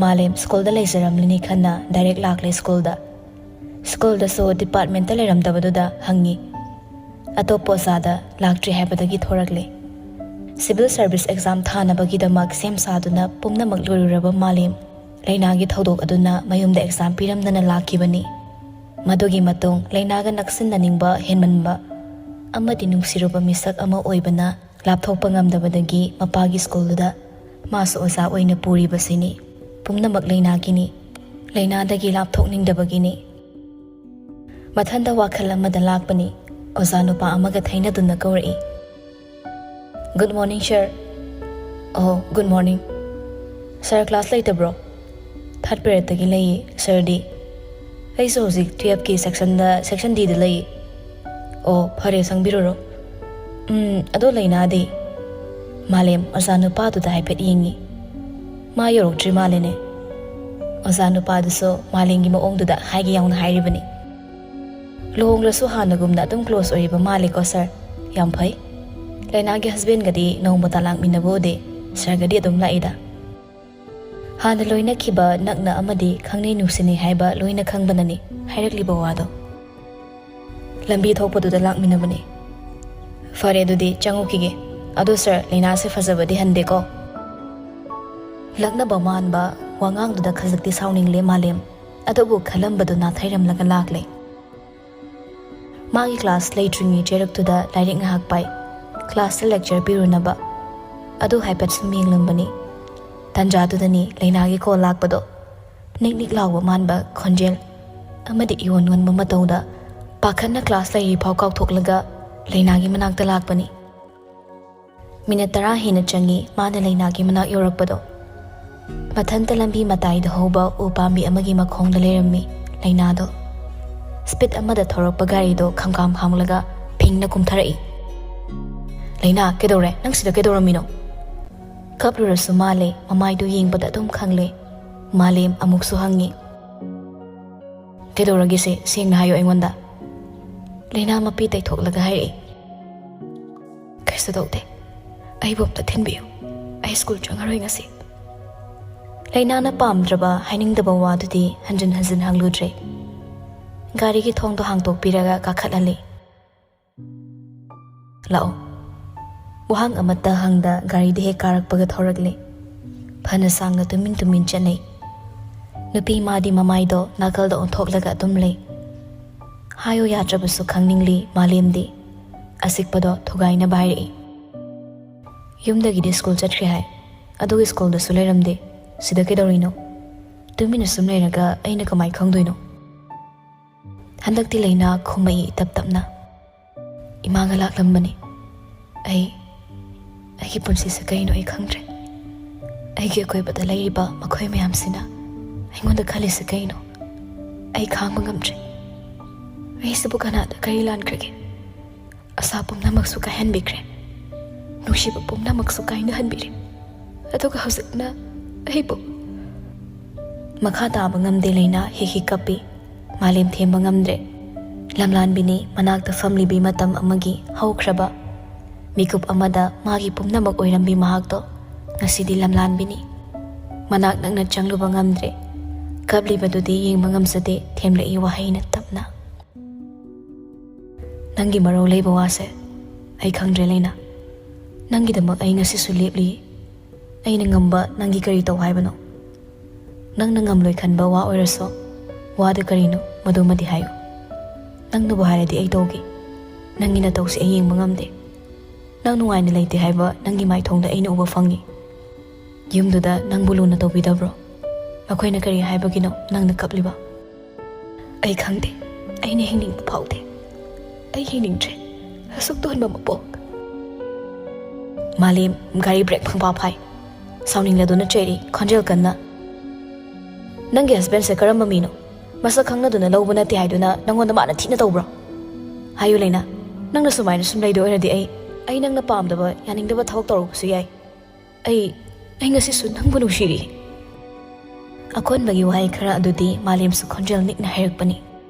ꯃꯥꯂꯦꯝ ꯁ꯭ꯀꯨꯜꯗ ꯂꯩꯖꯔꯝꯂꯅꯤ ꯈꯟꯅ ꯗꯥꯏꯔꯦꯛ ꯂꯥꯛꯂꯦ ꯁ꯭ꯀꯨꯜꯗ꯫ ꯁ꯭ꯀꯨꯜꯗꯁꯨ ꯗꯤꯄꯥꯔꯠꯃꯦꯟꯇ ꯂꯩꯔꯝꯗꯕꯗꯨꯗ ꯍꯪꯉꯤ꯫ ꯑꯇꯣꯞꯄ ꯑꯣꯖꯥꯗ ꯂꯥꯛꯇ꯭ꯔꯤ ꯍꯥꯏꯕꯗꯒꯤ ꯊꯣꯔꯛꯂꯦ꯫ ꯁꯤꯚꯤꯜ ꯁꯥꯔꯚꯤꯁ ꯑꯦꯛꯖꯥꯝ ꯊꯥꯅꯕꯒꯤꯗꯃꯛ ꯁꯦꯝ ꯁꯥꯗꯨꯅ ꯄꯨꯝꯅꯃꯛ ꯂꯣꯏꯔꯨꯔꯕ ꯃꯥꯂꯦꯝ꯫ ꯂꯩꯅꯥꯒꯤ ꯊꯧꯗꯣꯛ ꯑꯗꯨꯅ ꯃꯌꯨꯝꯗ ꯑꯦꯛꯖꯥꯝ ꯄꯤꯔꯝꯗꯅ ꯂꯥꯛꯈꯤꯕꯅꯤ꯫ ꯃꯗꯨꯒꯤ ꯃꯇꯨꯡ ꯂꯩꯅꯥꯒ ꯅꯛꯁꯤꯟꯅꯅꯤꯡꯕ ꯍꯦꯟꯃꯟꯕ ꯑꯃꯗꯤ ꯅꯨꯡꯁꯤꯔꯨꯕ ꯃꯤꯁꯛ ꯑꯃ ꯑꯣꯏꯕꯅ ꯂꯥꯞꯊꯣꯛꯄ ꯉꯝꯗꯕꯗꯒꯤ ꯃꯄꯥꯒꯤ ꯁ꯭ꯀꯨꯜꯗꯨꯗ ꯃꯥꯁꯨ ꯑꯣꯖꯥ ꯑꯣꯏꯅ ꯄꯨꯔꯤꯕꯁꯤꯅꯤ꯫ ꯄꯨꯝꯅꯃꯛ ꯂꯩꯅꯥꯒꯤꯅꯤ꯫ ꯂꯩꯅꯥꯗꯒꯤ ꯂꯥꯞꯊꯣꯛꯅꯤꯡꯗꯕꯒꯤꯅꯤ꯫ ꯃꯊꯟꯇ ꯋꯥꯈꯜ ꯑꯃꯗ ꯂꯥꯛꯄꯅꯤ꯫ ꯑꯣꯖꯥ ꯅꯨꯄꯥ ꯑꯃꯒ ꯊꯩꯅꯗꯨꯅ ꯀꯧꯔꯛꯏ꯫ "Good morning, sir." "ꯑꯣ, good morning꯫ Sir class ꯂꯩꯇꯕ꯭ꯔꯣ?" "Third periodꯇꯒꯤ ꯂꯩꯌꯦ, sirꯗꯤ?" "ꯑꯩꯁꯨ ꯍꯧꯖꯤꯛ twelveꯀꯤ sectionꯗ, section Dꯗ ꯂꯩꯌꯦ꯫" "ꯑꯣ, ꯐꯔꯦ, ꯆꯪꯕꯤꯔꯨꯔꯣ꯫" "ꯎꯝ, ꯑꯗꯣ ꯂꯩꯅꯥꯗꯤ?" ꯃꯥꯂꯦꯝ ꯑꯣꯖꯥ ꯅꯨꯄꯥꯗꯨꯗ ꯍꯥꯏꯐꯦꯠ ꯌꯦꯡꯉꯤ꯫ "ꯃꯥ ꯌꯧꯔꯛꯇ꯭ꯔꯤ ꯃꯥꯜꯂꯦꯅꯦ꯫" ꯑꯣꯖꯥ ꯅꯨꯄꯥꯗꯨꯁꯨ ꯃꯥꯂꯦꯝꯒꯤ ꯃꯑꯣꯡꯗꯨꯗ ꯍꯥꯏꯒꯦ ꯌꯥꯎꯅ ꯍꯥꯏꯔꯤꯕꯅꯤ꯫ "ꯂꯨꯍꯣꯡꯂꯁꯨ ꯍꯥꯟꯅꯒꯨꯝꯅ ꯑꯗꯨꯝ close ꯑꯣꯏꯔꯤꯕ ꯃꯥꯜꯂꯦꯀꯣ, sir꯫ ꯌꯥꯝ ꯐꯩ꯫ ꯂꯩꯅꯥꯒꯤ husbandꯒꯗꯤ ꯅꯣꯡꯃꯇ ꯂꯥꯛꯃꯤꯟꯅꯕ ꯎꯗꯦ꯫ Sirꯒꯗꯤ ꯑꯗꯨꯝ ꯂꯥꯛꯏꯗ꯫" "ꯍꯥꯟꯅ ꯂꯣꯏꯅꯈꯤꯕ ꯅꯛꯅ ꯑꯃꯗꯤ ꯈꯪꯅꯩ ꯅꯨꯡꯁꯤꯅꯩ ꯍꯥꯏꯕ ꯂꯣꯏꯅ ꯈꯪꯕꯅꯅꯤ ꯍꯥꯏꯔꯛꯂꯤꯕ ꯋꯥꯗꯣ꯫ ꯂꯝꯕꯤ ꯊꯣꯛꯄꯗꯨꯗ ꯂꯥꯛꯃꯤꯟꯅꯕꯅꯤ꯫" "ꯐꯔꯦ, ꯑꯗꯨꯗꯤ ꯆꯪꯉꯨꯈꯤꯒꯦ꯫ ꯑꯗꯣ sir, ꯂꯩꯅꯥꯁꯦ ꯐꯖꯕꯗꯤ ꯍꯟꯗꯦꯀꯣ꯫" ꯂꯛꯅꯕ ꯃꯥꯟꯕ ꯋꯥꯉꯥꯡꯗꯨꯗ ꯈꯖꯤꯛꯇꯤ ꯁꯥꯎꯅꯤꯡꯂꯦ ꯃꯥꯂꯦꯝ꯫ ꯑꯗꯨꯕꯨ ꯈꯜꯂꯝꯕꯗꯨ ꯅꯥꯊꯩꯔꯝꯂꯒ ꯂꯥꯛꯂꯦ꯫ ꯃꯥꯒꯤ class ꯂꯩꯇ꯭ꯔꯤꯉꯩ ꯆꯩꯔꯛꯇꯨꯗ ꯂꯥꯏꯔꯤꯛ ꯉꯥꯏꯍꯥꯛ ꯄꯥꯏ꯫ Classꯇ lecture ꯄꯤꯔꯨꯅꯕ꯫ ꯑꯗꯨ ꯍꯥꯏꯐꯦꯠ ꯁꯨꯝ ꯌꯦꯡꯂꯝꯕꯅꯤ꯫ ꯇꯟꯖꯥꯗꯨꯗꯅꯤ ꯂꯩꯅꯥꯒꯤ call ꯂꯥꯛꯄꯗꯣ꯫ ꯅꯤꯛ ꯅꯤꯛ ꯂꯥꯎꯕ ꯃꯥꯟꯕ ꯈꯣꯟꯖꯦꯜ ꯑꯃꯗꯤ ꯏꯌꯣꯟ ꯌꯣꯟꯕ ꯃꯇꯧꯗ ꯄꯥꯈꯠꯅ class ꯂꯩꯔꯤꯐꯥꯎ ꯀꯥꯎꯊꯣꯛꯂꯒ ꯂꯩꯅꯥꯒꯤ ꯃꯅꯥꯛꯇ ꯂꯥꯛꯄꯅꯤ꯫ ꯃꯤꯅꯠ ꯇꯔꯥ ꯍꯦꯟꯅ ꯆꯪꯉꯤ ꯃꯥꯅ ꯂꯩꯅꯥꯒꯤ ꯃꯅꯥꯛ ꯌꯧꯔꯛꯄꯗꯣ꯫ ꯃꯊꯟꯇ ꯂꯝꯕꯤ ꯃꯇꯥꯏꯗ ꯍꯧꯕ ꯎ ꯄꯥꯝꯕꯤ ꯑꯃꯒꯤ ꯃꯈꯣꯡꯗ ꯂꯩꯔꯝꯃꯤ ꯂꯩꯅꯥꯗꯣ꯫ ꯁ꯭ꯄꯤꯗ ꯑꯃꯗ ꯊꯧꯔꯛꯄ ꯒꯥꯔꯤꯗꯣ ꯈꯝꯈꯥꯝ ꯈꯥꯝꯂꯒ ꯐꯤꯡꯅ ꯀꯨꯝꯊꯔꯛꯏ꯫ "ꯂꯩꯅꯥ, ꯀꯩꯗꯧꯔꯦ? ꯅꯪ ꯁꯤꯗ ꯀꯩꯗꯧꯔꯝꯃꯤꯅꯣ?" ꯀꯞꯂꯨꯔꯁꯨ ꯃꯥꯜꯂꯦ, ꯃꯃꯥꯏꯗꯨ ꯌꯦꯡꯕꯗ ꯑꯗꯨꯝ ꯈꯪꯂꯦ꯫ ꯃꯥꯂꯦꯝ ꯑꯃꯨꯛꯁꯨ ꯍꯪꯉꯤ꯫ "ꯀꯩꯗꯧꯔꯒꯦꯁꯦ? ꯁꯦꯡꯅ ꯍꯥꯏꯌꯣ ꯑꯩꯉꯣꯟꯗ꯫" ꯂꯩꯅꯥ ꯃꯄꯤ ꯇꯩꯊꯣꯛꯂꯒ ꯍꯥꯏꯔꯛꯏ꯫ "ꯀꯩꯁꯨ ꯇꯧꯗꯦ꯫ ꯑꯩꯕꯨ ꯑꯝꯇ ꯊꯤꯟꯕꯤꯌꯨ꯫ ꯑꯩ ꯁ꯭ꯀꯨꯜ ꯆꯪꯉꯔꯣꯏ ꯉꯁꯤ꯫" ꯂꯩꯅꯥꯅ ꯄꯥꯝꯗ꯭ꯔꯕ, ꯍꯥꯏꯅꯤꯡꯗꯕ ꯋꯥꯗꯨꯗꯤ ꯍꯟꯖꯤꯟ ꯍꯟꯖꯤꯟ ꯍꯪꯂꯨꯗ꯭ꯔꯦ꯫ ꯒꯥꯔꯤꯒꯤ ꯊꯣꯡꯗꯣ ꯍꯥꯡꯇꯣꯛꯄꯤꯔꯒ ꯀꯥꯈꯠꯍꯜꯂꯤ꯫ "ꯂꯥꯛꯑꯣ꯫" ꯋꯥꯍꯪ ꯑꯃꯠꯇ ꯍꯪꯗ ꯒꯥꯔꯤꯗ ꯍꯦꯛ ꯀꯥꯔꯛꯄꯒ ꯊꯧꯔꯛꯂꯦ꯫ ꯐꯅ ꯁꯥꯡꯅ ꯇꯨꯃꯤꯟ ꯇꯨꯃꯤꯟ ꯆꯠꯅꯩ꯫ ꯅꯨꯄꯤ ꯃꯥꯗꯤ ꯃꯃꯥꯏꯗꯣ ꯅꯥꯀꯜꯗ ꯑꯣꯟꯊꯣꯛꯂꯒ ꯑꯗꯨꯝ ꯂꯩ꯫ ꯍꯥꯏꯌꯣ ꯌꯥꯗ꯭ꯔꯕꯁꯨ ꯈꯪꯅꯤꯡꯂꯤ ꯃꯥꯂꯦꯝꯗꯤ꯫ ꯑꯁꯤꯛꯄꯗꯣ ꯊꯨꯒꯥꯏꯅꯕ ꯍꯥꯏꯔꯛꯏ꯫ "ꯌꯨꯝꯗꯒꯤꯗꯤ ꯁ꯭ꯀꯨꯜ ꯆꯠꯈ꯭ꯔꯦ ꯍꯥꯏ, ꯑꯗꯨꯒ ꯁ꯭ꯀꯨꯜꯗꯁꯨ ꯂꯩꯔꯝꯗꯦ꯫ ꯁꯤꯗ ꯀꯩꯗꯧꯔꯤꯅꯣ? ꯇꯨꯃꯤꯟꯅ ꯁꯨꯝ ꯂꯩꯔꯒ ꯑꯩꯅ ꯀꯃꯥꯏ ꯈꯪꯗꯣꯏꯅꯣ?" ꯍꯟꯗꯛꯇꯤ ꯂꯩꯅꯥ ꯈꯨꯝꯃꯛꯏ ꯇꯞ ꯇꯞꯅ꯫ "ꯏꯃꯥꯒ ꯂꯥꯛꯂꯝꯕꯅꯤ꯫ ꯑꯩ, ꯑꯩꯒꯤ ꯄꯨꯟꯁꯤꯁꯦ ꯀꯩꯅꯣ ꯑꯩ ꯈꯪꯗ꯭ꯔꯦ꯫ ꯑꯩꯒꯤ ꯑꯀꯣꯏꯕꯗ ꯂꯩꯔꯤꯕ ꯃꯈꯣꯏ ꯃꯌꯥꯝꯁꯤꯅ ꯑꯩꯉꯣꯟꯗ ꯈꯜꯂꯤꯁꯦ ꯀꯩꯅꯣ? ꯑꯩ ꯈꯥꯡꯕ ꯉꯝꯗ꯭ꯔꯦ꯫ ꯑꯩꯁꯤꯕꯨ ꯀꯅꯥꯗ ꯀꯔꯤ ꯂꯥꯟꯈ꯭ꯔꯒꯦ? ꯑꯁꯥ ꯄꯨꯝꯅꯃꯛꯁꯨ ꯀꯥꯏꯍꯟꯕꯤꯈ꯭ꯔꯦ꯫ ꯅꯨꯡꯁꯤꯕ ꯄꯨꯝꯅꯃꯛꯁꯨ ꯀꯥꯏꯅꯍꯟꯕꯤꯔꯦ꯫ ꯑꯗꯨꯒ ꯍꯧꯖꯤꯛꯅ ꯑꯩꯕꯨ꯫" ꯃꯈꯥ ꯇꯥꯕ ꯉꯝꯗꯦ ꯂꯩꯅꯥ ꯍꯤꯛ ꯍꯤꯛ ꯀꯞꯄꯤ꯫ ꯃꯥꯂꯦꯝ ꯊꯦꯝꯕ ꯉꯝꯗ꯭ꯔꯦ꯫ ꯂꯝꯂꯥꯟꯕꯤꯅꯤ ꯃꯅꯥꯛꯇ ꯐꯝꯂꯤꯕꯤ ꯃꯇꯝ ꯑꯃꯒꯤ ꯍꯧꯈ꯭ꯔꯕ꯫ ꯃꯤꯀꯨꯞ ꯑꯃꯗ ꯃꯥꯒꯤ ꯄꯨꯝꯅꯃꯛ ꯑꯣꯏꯔꯝꯕꯤ ꯃꯍꯥꯛꯇꯣ ꯉꯁꯤꯗꯤ ꯂꯝꯂꯥꯟꯕꯤꯅꯤ꯫ ꯃꯅꯥꯛ ꯅꯛꯅ ꯆꯪꯂꯨꯕ ꯉꯝꯗ꯭ꯔꯦ꯫ ꯀꯞꯂꯤꯕꯗꯨꯗꯤ ꯌꯦꯡꯕ ꯉꯝꯖꯗꯦ, ꯊꯦꯝꯂꯛꯏ ꯋꯥꯍꯩꯅ ꯇꯞꯅ꯫ "ꯅꯪꯒꯤ ꯃꯔꯧ ꯂꯩꯕ ꯋꯥꯁꯦ ꯑꯩ ꯈꯪꯗ꯭ꯔꯦ ꯂꯩꯅꯥ꯫ ꯅꯪꯒꯤꯗꯃꯛ ꯑꯩ ꯉꯁꯤꯁꯨ ꯂꯦꯞꯂꯤ꯫ ꯑꯩꯅ ꯉꯝꯕ ꯅꯪꯒꯤ ꯀꯔꯤ ꯇꯧ ꯍꯥꯏꯕꯅꯣ? ꯅꯪꯅ ꯉꯝꯂꯣꯏ ꯈꯟꯕ ꯋꯥ ꯑꯣꯏꯔꯁꯨ, ꯋꯥꯗꯨ ꯀꯔꯤꯅꯣ ꯃꯗꯨꯃꯗꯤ ꯍꯥꯏꯌꯨ꯫ ꯅꯪꯅꯕꯨ ꯍꯥꯏꯔꯗꯤ ꯑꯩ ꯇꯧꯒꯦ꯫ ꯅꯪꯒꯤ ꯅꯇꯧꯁꯦ ꯑꯩ ꯌꯦꯡꯕ ꯉꯝꯗꯦ꯫ ꯅꯪ ꯅꯨꯡꯉꯥꯏꯅ ꯂꯩꯇꯦ ꯍꯥꯏꯕ ꯅꯪꯒꯤ ꯃꯥꯏꯊꯣꯡꯗ ꯑꯩꯅ ꯎꯕ ꯐꯪꯉꯤ꯫ ꯌꯨꯝꯗꯨꯗ ꯅꯪꯕꯨ ꯂꯨꯅ ꯇꯧꯕꯤꯗꯕ꯭ꯔꯣ? ꯃꯈꯣꯏꯅ ꯀꯔꯤ ꯍꯥꯏꯕꯒꯤꯅꯣ ꯅꯪꯅ ꯀꯞꯂꯤꯕ?" "ꯑꯩ ꯈꯪꯗꯦ꯫ ꯑꯩꯅ ꯍꯤꯡꯅꯤꯡꯕ ꯐꯥꯎꯗꯦ꯫ ꯑꯩ ꯍꯤꯡꯅꯤꯡꯗ꯭ꯔꯦ꯫ ꯑꯁꯨꯛ ꯇꯣꯟꯕ ꯃꯄꯣꯛ꯫" ꯃꯥꯂꯦꯝ ꯒꯥꯔꯤ ꯕ꯭ꯔꯦꯛ ꯐꯪꯐꯥ ꯐꯥꯏ꯫ ꯁꯥꯎꯅꯤꯡꯂꯗꯨꯅ ꯆꯩꯔꯤ, ꯈꯣꯟꯖꯦꯜ ꯀꯟꯅ, "ꯅꯪꯒꯤ ꯍꯁꯕꯦꯟꯁꯦ ꯀꯔꯝꯕ ꯃꯤꯅꯣ? ꯃꯁꯛ ꯈꯪꯅꯗꯨꯅ ꯂꯧꯕ ꯅꯠꯇꯦ ꯍꯥꯏꯗꯨꯅ ꯅꯪꯉꯣꯟꯗ ꯃꯥꯅ ꯊꯤꯅ ꯇꯧꯕ꯭ꯔꯣ? ꯍꯥꯏꯌꯨ ꯂꯩꯅꯥ, ꯅꯪꯅ ꯁꯨꯃꯥꯏꯅ ꯁꯨꯝ ꯂꯩꯗꯣꯏ ꯑꯣꯏꯔꯗꯤ ꯑꯩ, ꯑꯩ ꯅꯪꯅ ꯄꯥꯝꯗꯕ, ꯌꯥꯅꯤꯡꯗꯕ ꯊꯕꯛ ꯇꯧꯔꯛꯄꯁꯨ ꯌꯥꯏ꯫ ꯑꯩ, ꯑꯩ ꯉꯁꯤꯁꯨ ꯅꯪꯕꯨ ꯅꯨꯡꯁꯤꯔꯤ꯫" ꯑꯀꯣꯟꯕꯒꯤ ꯋꯥꯍꯩ ꯈꯔ ꯑꯗꯨꯗꯤ ꯃꯥꯂꯦꯝꯁꯨ ꯈꯣꯟꯖꯦꯜ ꯅꯤꯛꯅ ꯍꯥꯏꯔꯛꯄꯅꯤ꯫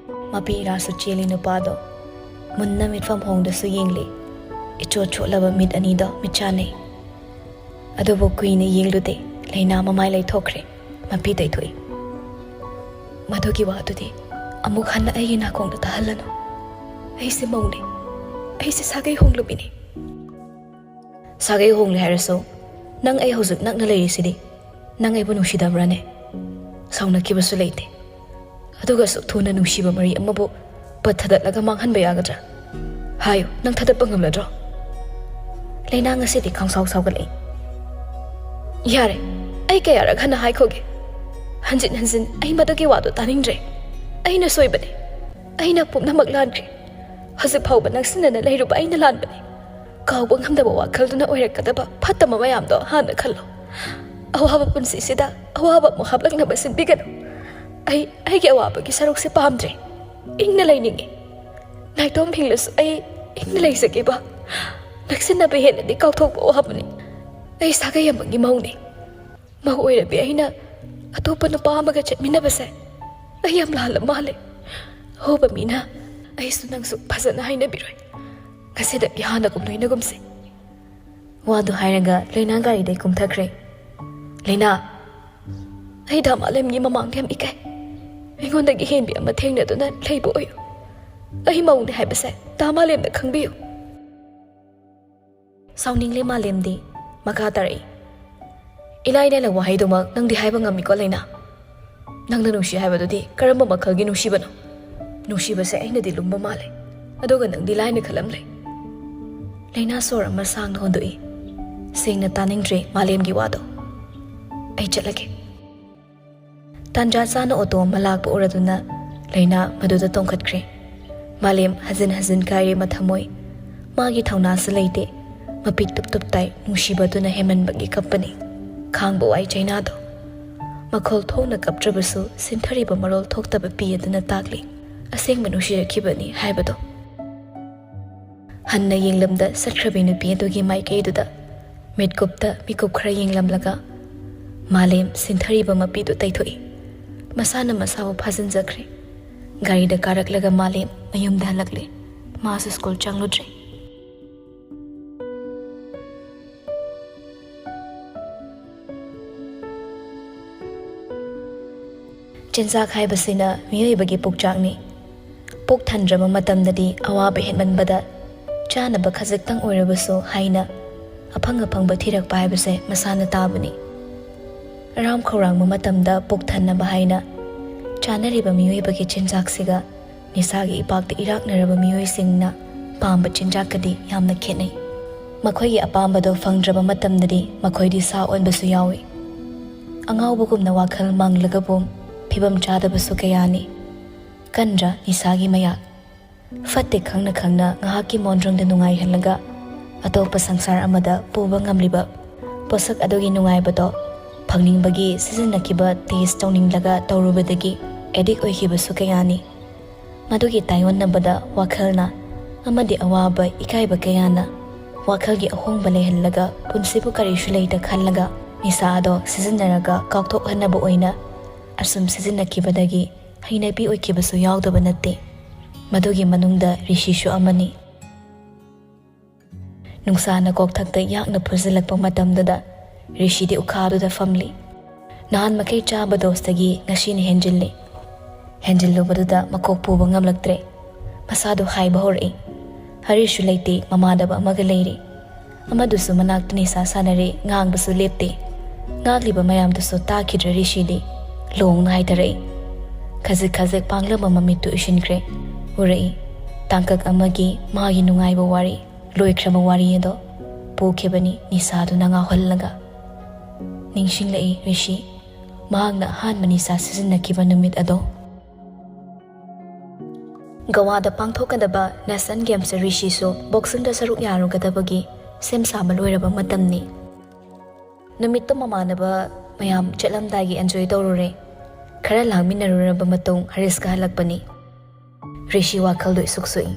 ꯃꯄꯤ ꯏꯔꯥꯁꯨ ꯆꯦꯜꯂꯤ ꯅꯨꯄꯥꯗꯣ꯫ ꯃꯨꯟꯅ ꯃꯤꯠꯐꯝ ꯍꯣꯡꯗꯁꯨ ꯌꯦꯡꯂꯤ꯫ ꯏꯆꯣꯠ ꯆꯣꯠꯂꯕ ꯃꯤꯠ ꯑꯅꯤꯗꯣ ꯃꯤꯠꯆꯥꯟꯅꯩ꯫ ꯑꯗꯨꯕꯨ ꯀꯨꯏꯅ ꯌꯦꯡꯂꯨꯗꯦ꯫ ꯂꯩꯅꯥ ꯃꯃꯥꯏ ꯂꯩꯊꯣꯛꯈ꯭ꯔꯦ꯫ ꯃꯄꯤ ꯇꯩꯊꯣꯛꯏ꯫ "ꯃꯗꯨꯒꯤ ꯋꯥꯗꯨꯗꯤ ꯑꯃꯨꯛ ꯍꯟꯅ ꯑꯩꯒꯤ ꯅꯥꯀꯣꯡꯗ ꯇꯥꯍꯜꯂꯅꯨ꯫ ꯑꯩꯁꯦ ꯃꯧꯅꯦ꯫ ꯑꯩꯁꯦ ꯁꯥꯒꯩ ꯍꯣꯡꯂꯨꯕꯤꯅꯦ꯫" "ꯁꯥꯒꯩ ꯍꯣꯡꯂꯦ ꯍꯥꯏꯔꯁꯨ, ꯅꯪ ꯑꯩ ꯍꯧꯖꯤꯛ ꯅꯛꯅ ꯂꯩꯔꯤꯁꯤꯗꯤ꯫ ꯅꯪ ꯑꯩꯕꯨ ꯅꯨꯡꯁꯤꯗꯕ꯭ꯔꯥꯅꯦ? ꯁꯥꯎꯅꯈꯤꯕꯁꯨ ꯂꯩꯇꯦ꯫ ꯑꯗꯨꯒ ꯑꯁꯨꯛ ꯊꯨꯅ ꯅꯨꯡꯁꯤꯕ ꯃꯔꯤ ꯑꯃꯕꯨ ꯄꯠ ꯊꯗꯠꯂꯒ ꯃꯥꯡꯍꯟꯕ ꯌꯥꯒꯗ꯭ꯔꯥ? ꯍꯥꯏꯌꯨ, ꯅꯪ ꯊꯗꯠꯄ ꯉꯝꯂꯗ꯭ꯔꯣ?" ꯂꯩꯅꯥ ꯉꯁꯤꯗꯤ ꯈꯪꯁꯥꯎ ꯁꯥꯎꯒꯠꯂꯛꯏ꯫ "ꯌꯥꯔꯦ, ꯑꯩ ꯀꯌꯥꯔꯛ ꯍꯟꯅ ꯍꯥꯏꯈꯣꯒꯦ? ꯍꯟꯖꯤꯟ ꯍꯟꯖꯤꯟ ꯑꯩ ꯃꯗꯨꯒꯤ ꯋꯥꯗꯣ ꯇꯥꯅꯤꯡꯗ꯭ꯔꯦ꯫ ꯑꯩꯅ ꯁꯣꯏꯕꯅꯦ꯫ ꯑꯩꯅ ꯄꯨꯝꯅꯃꯛ ꯂꯥꯟꯈ꯭ꯔꯦ꯫ ꯍꯧꯖꯤꯛ ꯐꯥꯎꯕ ꯅꯛꯁꯤꯟꯅꯅ ꯂꯩꯔꯨꯕ ꯑꯩꯅ ꯂꯥꯟꯕꯅꯦ꯫ ꯀꯥꯎꯕ ꯉꯝꯗꯕ ꯋꯥꯈꯜꯗꯨꯅ ꯑꯣꯏꯔꯛꯀꯗꯕ ꯐꯠꯇꯕ ꯃꯌꯥꯝꯗꯣ ꯍꯥꯟꯅ ꯈꯜꯂꯣ꯫ ꯑꯋꯥꯕ ꯄꯨꯟꯁꯤꯁꯤꯗ ꯑꯋꯥꯕ ꯑꯃꯨꯛ ꯍꯥꯞꯂꯛꯅꯕ ꯁꯤꯟꯕꯤꯒꯅꯨ꯫ ꯑꯩ ꯑꯩꯒꯤ ꯑꯋꯥꯕꯒꯤ ꯁꯔꯨꯛꯁꯦ ꯄꯥꯝꯗ꯭ꯔꯦ꯫ ꯏꯪꯅ ꯂꯩꯅꯤꯡꯉꯤ꯫ ꯅꯥꯏꯇꯣꯝ ꯍꯤꯡꯂꯁꯨ ꯑꯩ ꯏꯪꯅ ꯂꯩꯖꯒꯦꯕ꯫ ꯅꯛꯁꯤꯟꯅꯕ ꯍꯦꯟꯅꯗꯤ ꯀꯥꯎꯊꯣꯛꯄ ꯋꯥꯕꯅꯤ꯫ ꯑꯩ ꯁꯥꯒꯩ ꯑꯃꯒꯤ ꯃꯧꯅꯤ꯫ ꯃꯧ ꯑꯣꯏꯔꯕꯤ ꯑꯩꯅ ꯑꯇꯣꯞꯄ ꯅꯨꯄꯥ ꯑꯃꯒ ꯆꯠꯃꯤꯟꯅꯕꯁꯦ ꯑꯩ ꯌꯥꯝ ꯂꯥꯜꯂ ꯃꯥꯜꯂꯦ꯫ ꯑꯍꯧꯕ ꯃꯤꯅ ꯑꯩꯁꯨ ꯅꯪꯁꯨ ꯐꯖꯅ ꯍꯥꯏꯅꯕꯤꯔꯣꯏ꯫ ꯉꯁꯤꯗꯒꯤ ꯍꯥꯟꯅꯒꯨꯝ ꯂꯣꯏꯅꯒꯨꯝꯁꯦ꯫" ꯋꯥꯗꯨ ꯍꯥꯏꯔꯒ ꯂꯩꯅꯥ ꯒꯥꯔꯤꯗꯩ ꯀꯨꯝꯊꯈ꯭ꯔꯦ꯫ "ꯂꯩꯅꯥ, ꯑꯩ ꯗꯥ ꯃꯥꯂꯦꯝꯒꯤ ꯃꯃꯥꯡꯗ ꯌꯥꯝ ꯏꯀꯥꯏ꯫ ꯑꯩꯉꯣꯟꯗꯒꯤ ꯍꯦꯟꯕꯤ ꯑꯃ ꯊꯦꯡꯅꯗꯨꯅ ꯂꯩꯕ ꯑꯣꯏꯌꯨ꯫ ꯑꯩ ꯃꯧꯅꯦ ꯍꯥꯏꯕꯁꯦ ꯗꯥ ꯃꯥꯂꯦꯝꯅ ꯈꯪꯕꯤꯌꯨ꯫" ꯁꯥꯎꯅꯤꯡꯂꯦ ꯃꯥꯂꯦꯝꯗꯤ꯫ ꯃꯈꯥ ꯇꯥꯔꯛꯏ꯫ "ꯏꯂꯥꯏ ꯂꯥꯏꯅ ꯋꯥꯍꯩꯗꯨꯃꯛ ꯅꯪꯗꯤ ꯍꯥꯏꯕ ꯉꯝꯃꯤꯀꯣ ꯂꯩꯅꯥ? ꯅꯪꯅ ꯅꯨꯡꯁꯤ ꯍꯥꯏꯕꯗꯨꯗꯤ ꯀꯔꯝꯕ ꯃꯈꯜꯒꯤ ꯅꯨꯡꯁꯤꯕꯅꯣ? ꯅꯨꯡꯁꯤꯕꯁꯦ ꯑꯩꯅꯗꯤ ꯂꯨꯝꯕ ꯃꯥꯜꯂꯦ, ꯑꯗꯨꯒ ꯅꯪꯗꯤ ꯂꯥꯏꯅ ꯈꯜꯂꯝꯂꯦ꯫" ꯂꯩꯅꯥ ꯁꯣꯔ ꯑꯃ ꯁꯥꯡꯅ ꯍꯣꯟꯗꯣꯛꯏ꯫ ꯁꯦꯡꯅ ꯇꯥꯅꯤꯡꯗ꯭ꯔꯦ ꯃꯥꯂꯦꯝꯒꯤ ꯋꯥꯗꯣ꯫ "ꯑꯩ ꯆꯠꯂꯒꯦ꯫" ꯇꯥꯟꯖꯥ ꯆꯥꯅ ꯑꯣꯇꯣ ꯑꯃ ꯂꯥꯛꯄ ꯎꯔꯗꯨꯅ ꯂꯩꯅꯥ ꯃꯗꯨꯗ ꯇꯣꯡꯈꯠꯈ꯭ꯔꯦ꯫ ꯃꯥꯂꯦꯝ ꯍꯟꯖꯤꯟ ꯍꯟꯖꯤꯟ ꯀꯥꯏꯔꯦ ꯃꯊꯃꯣꯏ꯫ ꯃꯥꯒꯤ ꯊꯧꯅꯥꯁꯨ ꯂꯩꯇꯦ꯫ ꯃꯄꯤ ꯇꯨꯞ ꯇꯨꯞ ꯇꯥꯏ, ꯅꯨꯡꯁꯤꯕꯗꯨꯅ ꯍꯦꯟꯃꯟꯕꯒꯤ ꯀꯞꯄꯅꯤ꯫ ꯈꯥꯡꯕ ꯋꯥꯏ ꯆꯩꯅꯥꯗꯣ꯫ ꯃꯈꯣꯜ ꯊꯣꯛꯅ ꯀꯞꯇ꯭ꯔꯕꯁꯨ ꯁꯤꯟꯊꯔꯤꯕ ꯃꯔꯣꯜ ꯊꯣꯛꯇꯕ ꯄꯤ ꯑꯗꯨꯅ ꯇꯥꯛꯂꯤ, ꯑꯁꯦꯡꯕ ꯅꯨꯡꯁꯤꯔꯛꯈꯤꯕꯅꯤ ꯍꯥꯏꯕꯗꯣ꯫ ꯍꯟꯅ ꯌꯦꯡꯂꯝꯗ ꯆꯠꯈ꯭ꯔꯕꯤ ꯅꯨꯄꯤ ꯑꯗꯨꯒꯤ ꯃꯥꯏꯀꯩꯗꯨꯗ ꯃꯤꯠꯀꯨꯞꯇ ꯃꯤꯀꯨꯞ ꯈꯔ ꯌꯦꯡꯂꯝꯂꯒ ꯃꯥꯂꯦꯝ ꯁꯤꯟꯊꯔꯤꯕ ꯃꯄꯤꯗꯨ ꯇꯩꯊꯣꯛꯏ꯫ ꯃꯁꯥꯅ ꯃꯁꯥꯕꯨ ꯐꯥꯖꯤꯟꯖꯈ꯭ꯔꯦ꯫ ꯒꯥꯔꯤꯗ ꯀꯥꯔꯛꯂꯒ ꯃꯥꯂꯦꯝ ꯃꯌꯨꯝꯗ ꯍꯜꯂꯛꯂꯦ꯫ ꯃꯥꯁꯨ ꯁ꯭ꯀꯨꯜ ꯆꯪꯂꯨꯗ꯭ꯔꯦ꯫ ꯆꯤꯟꯖꯥꯛ ꯍꯥꯏꯕꯁꯤꯅ ꯃꯤꯑꯣꯏꯕꯒꯤ ꯄꯨꯛꯆꯥꯛꯅꯤ꯫ ꯄꯨꯛ ꯊꯟꯗ꯭ꯔꯕ ꯃꯇꯝꯗꯗꯤ ꯑꯋꯥꯕ ꯍꯦꯟꯃꯟꯕꯗ ꯆꯥꯅꯕ ꯈꯖꯤꯛꯇꯪ ꯑꯣꯏꯔꯕꯁꯨ ꯍꯥꯏꯅ ꯑꯐꯪ ꯑꯐꯪꯕ ꯊꯤꯔꯛꯄ ꯍꯥꯏꯕꯁꯦ ꯃꯁꯥꯅ ꯇꯥꯕꯅꯤ꯫ ꯑꯔꯥꯝ ꯈꯧꯔꯥꯡꯕ ꯃꯇꯝꯗ ꯄꯨꯛ ꯊꯟꯅꯕ ꯍꯥꯏꯅ ꯆꯥꯅꯔꯤꯕ ꯃꯤꯑꯣꯏꯕꯒꯤ ꯆꯤꯟꯖꯥꯛꯁꯤꯒ ꯅꯤꯁꯥꯒꯤ ꯏꯄꯥꯛꯇ ꯏꯔꯥꯛꯅꯔꯕ ꯃꯤꯑꯣꯏꯁꯤꯡꯅ ꯄꯥꯝꯕ ꯆꯤꯟꯖꯥꯛꯀꯗꯤ ꯌꯥꯝꯅ ꯈꯦꯠꯅꯩ꯫ ꯃꯈꯣꯏꯒꯤ ꯑꯄꯥꯝꯕꯗꯣ ꯐꯪꯗ꯭ꯔꯕ ꯃꯇꯝꯗꯗꯤ ꯃꯈꯣꯏꯗꯤ ꯁꯥ ꯑꯣꯟꯕꯁꯨ ꯌꯥꯎꯏ꯫ ꯑꯉꯥꯎꯕꯒꯨꯝꯅ ꯋꯥꯈꯜ ꯃꯪꯂꯒꯕꯨ ꯐꯤꯕꯝ ꯆꯥꯗꯕꯁꯨ ꯀꯌꯥꯅꯤ꯫ ꯀꯟꯗ꯭ꯔ ꯅꯤꯁꯥꯒꯤ ꯃꯌꯥꯛ? ꯐꯠꯇꯦ ꯈꯪꯅ ꯈꯪꯅ ꯉꯥꯏꯍꯥꯛꯀꯤ ꯃꯣꯟꯗ꯭ꯔꯪꯗ ꯅꯨꯡꯉꯥꯏꯍꯜꯂꯒ ꯑꯇꯣꯞꯄ ꯁꯪꯁꯥꯔ ꯑꯃꯗ ꯄꯨꯕ ꯉꯝꯂꯤꯕ ꯄꯣꯠꯁꯛ ꯑꯗꯨꯒꯤ ꯅꯨꯡꯉꯥꯏꯕꯗꯣ ꯐꯪꯅꯤꯡꯕꯒꯤ ꯁꯤꯖꯤꯟꯅꯈꯤꯕ, ꯇꯦꯁ ꯇꯧꯅꯤꯡꯂꯒ ꯇꯧꯔꯨꯕꯗꯒꯤ ꯑꯦꯗꯤꯛ ꯑꯣꯏꯈꯤꯕꯁꯨ ꯀꯌꯥꯅꯤ꯫ ꯃꯗꯨꯒꯤ ꯇꯥꯏꯑꯣꯟꯅꯕꯗ ꯋꯥꯈꯜꯅ ꯑꯃꯗꯤ ꯑꯋꯥꯕ ꯏꯀꯥꯏꯕ ꯀꯌꯥꯅ ꯋꯥꯈꯜꯒꯤ ꯑꯍꯣꯡꯕ ꯂꯩꯍꯜꯂꯒ ꯄꯨꯟꯁꯤꯕꯨ ꯀꯔꯤꯁꯨ ꯂꯩꯇ ꯈꯜꯂꯒ ꯅꯤꯁꯥ ꯑꯗꯣ ꯁꯤꯖꯤꯟꯅꯔꯒ ꯀꯥꯎꯊꯣꯛꯍꯟꯅꯕ ꯑꯣꯏꯅ ꯑꯁꯨꯝ ꯁꯤꯖꯤꯟꯅꯈꯤꯕꯗꯒꯤ ꯍꯩꯅꯕꯤ ꯑꯣꯏꯈꯤꯕꯁꯨ ꯌꯥꯎꯗꯕ ꯅꯠꯇꯦ꯫ ꯃꯗꯨꯒꯤ ꯃꯅꯨꯡꯗ ꯔꯤꯁꯤꯁꯨ ꯑꯃꯅꯤ꯫ ꯅꯨꯡꯁꯥꯅ ꯀꯣꯛꯊꯛꯇ ꯌꯥꯛꯅ ꯐꯨꯖꯤꯜꯂꯛꯄ ꯃꯇꯝꯗꯨꯗ ꯔꯤꯁꯤꯗꯤ ꯎꯈꯥꯗꯨꯗ ꯐꯝꯂꯤ꯫ ꯅꯍꯥꯟ ꯃꯈꯩ ꯆꯥꯕ ꯗꯣꯁꯇꯒꯤ ꯉꯁꯤꯅ ꯍꯦꯟꯖꯤꯜꯂꯤ꯫ ꯍꯦꯟꯖꯤꯜꯂꯨꯕꯗꯨꯗ ꯃꯀꯣꯛ ꯄꯨꯕ ꯉꯝꯂꯛꯇ꯭ꯔꯦ꯫ ꯃꯁꯥꯗꯨ ꯍꯥꯏꯕ ꯍꯧꯔꯛꯏ꯫ ꯍꯔꯤꯁꯁꯨ ꯂꯩꯇꯦ, ꯃꯃꯥꯟꯅꯕ ꯑꯃꯒ ꯂꯩꯔꯤ꯫ ꯑꯃꯗꯨꯁꯨ ꯃꯅꯥꯛꯇ ꯅꯤꯁꯥ ꯁꯥꯟꯅꯔꯤ, ꯉꯥꯡꯕꯁꯨ ꯂꯦꯞꯇꯦ꯫ ꯉꯥꯡꯂꯤꯕ ꯃꯌꯥꯝꯗꯨꯁꯨ ꯇꯥꯈꯤꯗ꯭ꯔꯦ ꯔꯤꯁꯤꯗꯤ꯫ ꯂꯣꯡꯅ ꯍꯥꯏꯊꯔꯛꯏ꯫ ꯈꯖꯤꯛ ꯈꯖꯤꯛ ꯄꯥꯡꯂꯝꯕ ꯃꯃꯤꯠꯇꯨ ꯎꯏꯁꯤꯟꯈ꯭ꯔꯦ꯫ ꯎꯔꯛꯏ꯫ ꯇꯥꯡꯀꯛ ꯑꯃꯒꯤ ꯃꯥꯒꯤ ꯅꯨꯡꯉꯥꯏꯕ ꯋꯥꯔꯤ, ꯂꯣꯏꯈ꯭ꯔꯕ ꯋꯥꯔꯤ ꯑꯗꯣ ꯄꯨꯈꯤꯕꯅꯤ ꯅꯤꯁꯥꯗꯨꯅ ꯉꯥꯎꯍꯜꯂꯒ꯫ ꯅꯤꯡꯁꯤꯡꯂꯛꯏ ꯔꯤꯁꯤ, ꯃꯍꯥꯛꯅ ꯑꯍꯥꯟꯕ ꯅꯤꯁꯥ ꯁꯤꯖꯤꯟꯅꯈꯤꯕ ꯅꯨꯃꯤꯠ ꯑꯗꯣ꯫ ꯒꯋꯥꯗ ꯄꯥꯡꯊꯣꯛꯀꯗꯕ ꯅꯦꯁꯅꯦꯜ ꯒꯦꯝꯁꯇ ꯔꯤꯁꯤꯁꯨ ꯕꯣꯛꯁꯤꯡꯗ ꯁꯔꯨꯛ ꯌꯥꯔꯨꯒꯗꯕꯒꯤ ꯁꯦꯝ ꯁꯥꯕ ꯂꯣꯏꯔꯕ ꯃꯇꯝꯅꯤ꯫ ꯅꯨꯃꯤꯠꯇꯨ ꯃꯃꯥꯟꯅꯕ ꯃꯌꯥꯝ ꯆꯠꯂꯝꯗꯥꯏꯒꯤ ꯑꯦꯟꯖꯣꯏ ꯇꯧꯔꯨꯔꯦ꯫ ꯈꯔ ꯂꯥꯡꯃꯤꯟꯅꯔꯨꯔꯕ ꯃꯇꯨꯡ ꯍꯔꯤꯁꯀ ꯍꯜꯂꯛꯄꯅꯤ꯫ ꯔꯤꯁꯤ ꯋꯥꯈꯜꯗꯨ ꯏꯁꯨꯛ ꯁꯨꯛꯏ꯫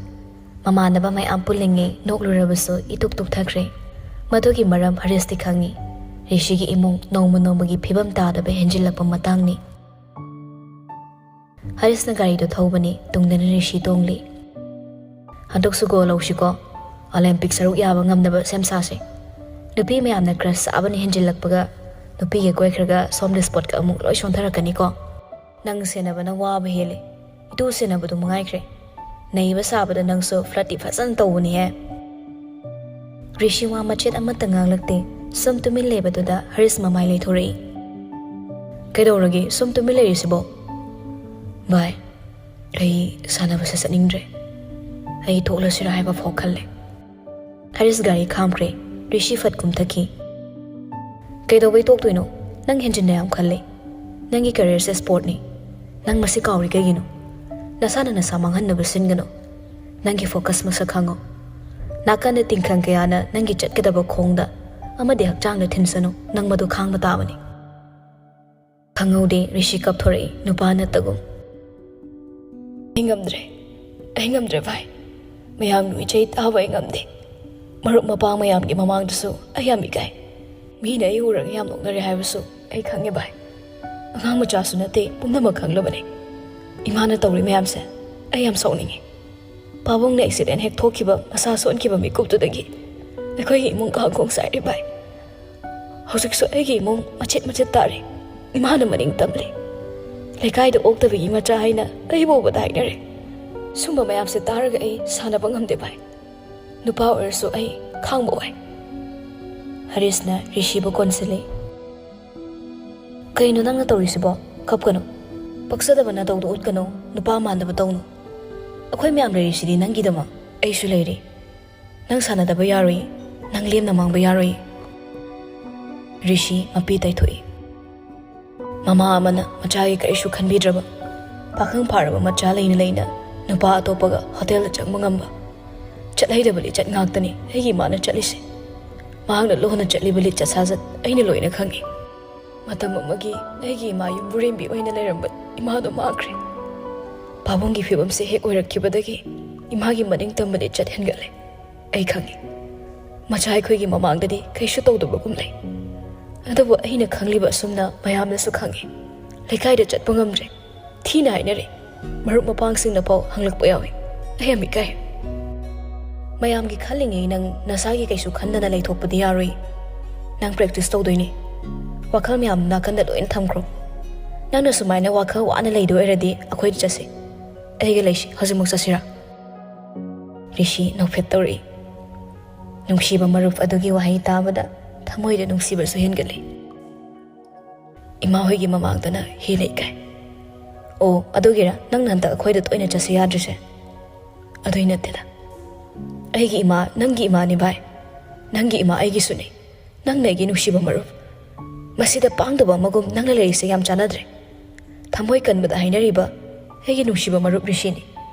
ꯃꯃꯥꯟꯅꯕ ꯃꯌꯥꯝ ꯄꯨꯜꯂꯤꯉꯩ ꯅꯣꯛꯂꯨꯔꯕꯁꯨ ꯏꯇꯨꯛ ꯇꯨꯛꯊꯈ꯭ꯔꯦ꯫ ꯃꯗꯨꯒꯤ ꯃꯔꯝ ꯍꯔꯤꯁꯇꯤ ꯈꯪꯏ꯫ ꯔꯤꯁꯤꯒꯤ ꯏꯃꯨꯡ ꯅꯣꯡꯃ ꯅꯣꯡꯃꯒꯤ ꯐꯤꯕꯝ ꯇꯥꯗꯕ ꯍꯦꯟꯖꯤꯜꯂꯛꯄ ꯃꯇꯥꯡꯅꯤ꯫ ꯍꯔꯤꯁꯅ ꯒꯥꯔꯤꯗꯨ ꯊꯧꯕꯅꯤ, ꯇꯨꯡꯗꯅ ꯔꯤꯁꯤ ꯇꯣꯡꯂꯤ꯫ "ꯍꯟꯗꯛꯁꯨ ꯒꯣꯜ ꯂꯧꯁꯤꯀꯣ꯫ ꯑꯣꯂꯦꯝꯄꯤꯛ ꯁꯔꯨꯛ ꯌꯥꯕ ꯉꯝꯅꯕ ꯁꯦꯝ ꯁꯥꯁꯦ꯫ ꯅꯨꯄꯤ ꯃꯌꯥꯝꯅ ꯀ꯭ꯔꯁ ꯆꯥꯕꯅ ꯍꯦꯟꯖꯤꯜꯂꯛꯄꯒ ꯅꯨꯄꯤꯒ ꯀꯣꯏꯈ꯭ꯔꯒ ꯁꯣꯝꯗ ꯁ꯭ꯄꯣꯔꯠꯀ ꯑꯃꯨꯛ ꯂꯣꯏ ꯁꯣꯟꯊꯔꯛꯀꯅꯤꯀꯣ꯫ ꯅꯪ ꯁꯦꯟꯅꯕꯅ ꯋꯥꯕ ꯍꯦꯜꯂꯦ꯫ ꯏꯇꯨ ꯁꯦꯟꯅꯕꯗꯨ ꯃꯉꯥꯏꯈ꯭ꯔꯦ꯫ ꯅꯩꯕ ꯁꯥꯕꯗ ꯅꯪꯁꯨ ꯐ꯭ꯂꯠꯇꯤ ꯐꯖꯅ ꯇꯧꯕꯅꯤꯍꯦ꯫" ꯔꯤꯁꯤ ꯋꯥ ꯃꯆꯦꯠ ꯑꯃꯠꯇ ꯉꯥꯡꯂꯛꯇꯦ꯫ ꯁꯨꯝ ꯇꯨꯃꯤꯟ ꯂꯩꯕꯗꯨꯗ ꯍꯔꯤꯁ ꯃꯃꯥꯏ ꯂꯩꯊꯣꯔꯛꯏ꯫ "ꯀꯩꯗꯧꯔꯒꯦ ꯁꯨꯝ ꯇꯨꯃꯤꯟ ꯂꯩꯔꯤꯁꯤꯕꯣ?" "ꯚꯥꯏ, ꯑꯩ ꯁꯥꯟꯅꯕꯁꯦ ꯆꯠꯅꯤꯡꯗ꯭ꯔꯦ꯫ ꯑꯩ ꯊꯣꯛꯂꯁꯤꯔꯥ ꯍꯥꯏꯕ ꯐꯥꯎ ꯈꯜꯂꯦ꯫" ꯍꯔꯤꯁ ꯒꯥꯔꯤ ꯈꯥꯝꯈ꯭ꯔꯦ꯫ ꯔꯤꯁꯤ ꯐꯠ ꯀꯨꯝꯊꯈꯤ꯫ "ꯀꯩꯗꯧꯕꯩ ꯇꯣꯛꯇꯣꯏꯅꯣ? ꯅꯪ ꯍꯦꯟꯖꯤꯟꯅ ꯌꯥꯝ ꯈꯜꯂꯦ꯫ ꯅꯪꯒꯤ ꯀꯦꯔꯤꯌꯔꯁꯦ ꯁ꯭ꯄꯣꯔꯠꯅꯤ꯫ ꯅꯪ ꯃꯁꯤ ꯀꯥꯎꯔꯤ ꯀꯩꯒꯤꯅꯣ? ꯅꯁꯥꯅ ꯅꯁꯥ ꯃꯥꯡꯍꯟꯅꯕ ꯁꯤꯟꯒꯅꯨ꯫ ꯅꯪꯒꯤ ꯐꯣꯀꯁ ꯃꯁꯛ ꯈꯪꯉꯣ꯫ ꯅꯥꯀꯟꯗ ꯇꯤꯡꯈꯪ ꯀꯌꯥꯅ ꯅꯪꯒꯤ ꯆꯠꯀꯗꯕ ꯈꯣꯡꯗ ꯑꯃꯗꯤ ꯍꯛꯆꯥꯡꯗ ꯊꯤꯟꯁꯅꯨ, ꯅꯪ ꯃꯗꯨ ꯈꯥꯡꯕ ꯇꯥꯕꯅꯤ꯫" ꯈꯪꯍꯧꯗꯦ, ꯔꯤꯁꯤ ꯀꯞꯊꯣꯔꯛꯏ, ꯅꯨꯄꯥ ꯅꯠꯇꯒꯨꯝ꯫ "ꯑꯩ ꯉꯝꯗ꯭ꯔꯦ, ꯑꯩ ꯉꯝꯗ꯭ꯔꯦ ꯚꯥꯏ꯫ ꯃꯌꯥꯝꯒꯤ ꯃꯤꯆꯩ ꯇꯥꯕ ꯑꯩ ꯉꯝꯗꯦ꯫ ꯃꯔꯨꯞ ꯃꯄꯥꯡ ꯃꯌꯥꯝꯒꯤ ꯃꯃꯥꯡꯗꯁꯨ ꯑꯩ ꯌꯥꯝ ꯏꯀꯥꯏ꯫ ꯃꯤꯅ ꯑꯩ ꯎꯔꯒ ꯌꯥꯝ ꯅꯣꯛꯅꯔꯦ ꯍꯥꯏꯕꯁꯨ ꯑꯩ ꯈꯪꯉꯦ ꯚꯥꯏ꯫ ꯑꯉꯥꯡ ꯃꯆꯥꯁꯨ ꯅꯠꯇꯦ, ꯄꯨꯝꯅꯃꯛ ꯈꯪꯂꯕꯅꯦ꯫ ꯏꯃꯥꯅ ꯇꯧꯔꯤ ꯃꯌꯥꯝꯁꯦ ꯑꯩ ꯌꯥꯝ ꯁꯥꯎꯅꯤꯡꯉꯤ꯫ ꯄꯥꯕꯨꯡꯅ ꯑꯦꯛꯁꯤꯗꯦꯟ ꯍꯦꯛ ꯊꯣꯛꯈꯤꯕ, ꯃꯁꯥ ꯁꯣꯟꯈꯤꯕ ꯃꯤꯀꯨꯞꯇꯨꯗꯒꯤ ꯑꯩꯈꯣꯏꯒꯤ ꯏꯃꯨꯡ ꯀꯥꯡꯈꯣꯡ ꯆꯥꯏꯔꯦ ꯚꯥꯏ꯫ ꯍꯧꯖꯤꯛꯁꯨ ꯑꯩꯒꯤ ꯏꯃꯨꯡ ꯃꯆꯦꯠ ꯃꯆꯦꯠ ꯇꯥꯔꯦ꯫ ꯏꯃꯥꯅ ꯃꯅꯤꯡ ꯇꯝꯂꯤ꯫ ꯂꯩꯀꯥꯏꯗ ꯑꯣꯛꯇꯕꯤꯒꯤ ꯃꯆꯥ ꯍꯥꯏꯅ ꯑꯩꯕꯨ ꯎꯕꯗ ꯍꯥꯏꯅꯔꯦ꯫ ꯁꯨꯝꯕ ꯃꯌꯥꯝꯁꯦ ꯇꯥꯔꯒ ꯑꯩ ꯁꯥꯟꯅꯕ ꯉꯝꯗꯦ ꯚꯥꯏ꯫ ꯅꯨꯄꯥ ꯑꯣꯏꯔꯁꯨ ꯑꯩ ꯈꯥꯡꯕ ꯋꯥꯏ꯫" ꯍꯔꯤꯁꯅ ꯔꯤꯁꯤꯕꯨ ꯀꯣꯟꯁꯤꯜꯂꯤ꯫ "ꯀꯩꯅꯣ ꯅꯪꯅ ꯇꯧꯔꯤꯁꯤꯕꯣ? ꯀꯞꯀꯅꯨ꯫ ꯄꯛꯆꯗꯕ ꯅꯇꯧꯗꯣ ꯎꯠꯀꯅꯨ꯫ ꯅꯨꯄꯥ ꯃꯥꯟꯗꯕ ꯇꯧꯅꯨ꯫ ꯑꯩꯈꯣꯏ ꯃꯌꯥꯝ ꯂꯩꯔꯤꯁꯤꯗꯤ ꯅꯪꯒꯤꯗꯃꯛ꯫ ꯑꯩꯁꯨ ꯂꯩꯔꯤ꯫ ꯅꯪ ꯁꯥꯟꯅꯗꯕ ꯌꯥꯔꯣꯏ꯫ ꯅꯪ ꯂꯦꯝꯅ ꯃꯥꯡꯕ ꯌꯥꯔꯣꯏ꯫" ꯔꯤꯁꯤ ꯃꯄꯤ ꯇꯩꯊꯣꯛꯏ꯫ ꯃꯃꯥ ꯑꯃꯅ ꯃꯆꯥꯒꯤ ꯀꯔꯤꯁꯨ ꯈꯟꯕꯤꯗ꯭ꯔꯕ, ꯄꯥꯈꯪ ꯐꯥꯔꯕ ꯃꯆꯥ ꯂꯩꯅ ꯂꯩꯅ ꯅꯨꯄꯥ ꯑꯇꯣꯞꯄꯒ ꯍꯣꯇꯦꯜꯗ ꯆꯪꯕ ꯉꯝꯕ, ꯆꯠꯍꯩꯗꯕ ꯂꯤꯆꯠ ꯉꯥꯛꯇꯅꯤ ꯑꯩꯒꯤ ꯏꯃꯥꯅ ꯆꯠꯂꯤꯁꯦ꯫ ꯃꯍꯥꯛꯅ ꯂꯣꯟꯅ ꯆꯠꯂꯤꯕ ꯂꯤꯆꯠ ꯁꯥꯖꯠ ꯑꯩꯅ ꯂꯣꯏꯅ ꯈꯪꯏ꯫ ꯃꯇꯝ ꯑꯃꯒꯤ ꯑꯩꯒꯤ ꯏꯃꯥ ꯌꯨꯝꯕꯨꯔꯦꯝꯕꯤ ꯑꯣꯏꯅ ꯂꯩꯔꯝꯕ ꯏꯃꯥꯗꯣ ꯃꯥꯡꯈ꯭ꯔꯦ꯫ ꯄꯥꯕꯨꯡꯒꯤ ꯐꯤꯕꯝꯁꯦ ꯍꯦꯛ ꯑꯣꯏꯔꯛꯈꯤꯕꯗꯒꯤ ꯏꯃꯥꯒꯤ ꯃꯅꯤꯡ ꯇꯝꯕ ꯂꯤꯆꯠ ꯍꯦꯟꯒꯠꯂꯦ꯫ ꯑꯩ ꯈꯪꯏ, ꯃꯆꯥ ꯑꯩꯈꯣꯏꯒꯤ ꯃꯃꯥꯡꯗꯗꯤ ꯀꯩꯁꯨ ꯇꯧꯗꯕꯒꯨꯝ ꯂꯩ꯫ ꯑꯗꯨꯕꯨ ꯑꯩꯅ ꯈꯪꯂꯤꯕ ꯑꯁꯨꯝꯅ ꯃꯌꯥꯝꯅꯁꯨ ꯈꯪꯏ꯫ ꯂꯩꯀꯥꯏꯗ ꯆꯠꯄ ꯉꯝꯗ꯭ꯔꯦ꯫ ꯊꯤꯅ ꯍꯥꯏꯅꯔꯦ꯫ ꯃꯔꯨꯞ ꯃꯄꯥꯡꯁꯤꯡꯅ ꯐꯥꯎ ꯍꯪꯂꯛꯄ ꯌꯥꯎꯏ꯫ ꯑꯩ ꯌꯥꯝ ꯏꯀꯥꯏ꯫ ꯃꯌꯥꯝꯒꯤ ꯈꯜꯂꯤꯉꯩ ꯅꯪ ꯅꯁꯥꯒꯤ ꯀꯩꯁꯨ ꯈꯟꯗꯅ ꯂꯩꯊꯣꯛꯄꯗꯤ ꯌꯥꯔꯣꯏ꯫ ꯅꯪ ꯄ꯭ꯔꯦꯛꯇꯤꯁ ꯇꯧꯗꯣꯏꯅꯤ꯫ ꯋꯥꯈꯜ ꯃꯌꯥꯝ ꯅꯥꯀꯟꯗ ꯂꯣꯏꯅ ꯊꯝꯈ꯭ꯔꯣ꯫ ꯅꯪꯅ ꯁꯨꯃꯥꯏꯅ ꯋꯥꯈꯜ ꯋꯥꯅ ꯂꯩꯗꯣꯏ ꯑꯣꯏꯔꯗꯤ ꯑꯩꯈꯣꯏꯗ ꯆꯠꯁꯤ꯫ ꯑꯩꯒ ꯂꯩꯁꯤ, ꯍꯧꯖꯤꯛꯃꯛ ꯆꯠꯁꯤꯔꯥ? ꯔꯤꯁꯤ ꯅꯣꯛꯐꯦꯠ ꯇꯧꯔꯛꯏ꯫ ꯅꯨꯡꯁꯤꯕ ꯃꯔꯨꯞ ꯑꯗꯨꯒꯤ ꯋꯥꯍꯩ ꯇꯥꯕꯗ ꯊꯃꯣꯏꯗ ꯅꯨꯡꯁꯤꯕꯁꯨ ꯍꯦꯟꯒꯠꯂꯤ꯫ ꯏꯃꯥ ꯍꯣꯏꯒꯤ ꯃꯃꯥꯡꯗꯅ ꯍꯦꯟꯅ ꯏꯀꯥꯏ꯫ ꯑꯣ, ꯑꯗꯨꯒꯤꯔ ꯅꯪꯅ ꯍꯟꯗꯛ ꯑꯩꯈꯣꯏꯗ ꯇꯣꯏꯅ ꯆꯠꯁꯦ ꯌꯥꯗ꯭ꯔꯤꯁꯦ? ꯑꯗꯨꯏ ꯅꯠꯇꯦꯗ꯫ ꯑꯩꯒꯤ ꯏꯃꯥ ꯅꯪꯒꯤ ꯏꯃꯥꯅꯤ ꯚꯥꯏ꯫ ꯅꯪꯒꯤ ꯏꯃꯥ ꯑꯩꯒꯤꯁꯨꯅꯤ꯫ ꯅꯪꯅ ꯑꯩꯒꯤ ꯅꯨꯡꯁꯤꯕ ꯃꯔꯨꯞ꯫ ꯃꯁꯤꯗ ꯄꯥꯡꯗꯕ ꯑꯃꯒꯨꯝ ꯅꯪꯅ ꯂꯩꯔꯤꯁꯦ ꯌꯥꯝ ꯆꯥꯟꯅꯗ꯭ꯔꯦ꯫ ꯊꯃꯣꯏ ꯀꯟꯕꯗ ꯍꯥꯏꯅꯔꯤꯕ ꯑꯩꯒꯤ ꯅꯨꯡꯁꯤꯕ ꯃꯔꯨꯞ ꯔꯤꯁꯤꯅꯤ꯫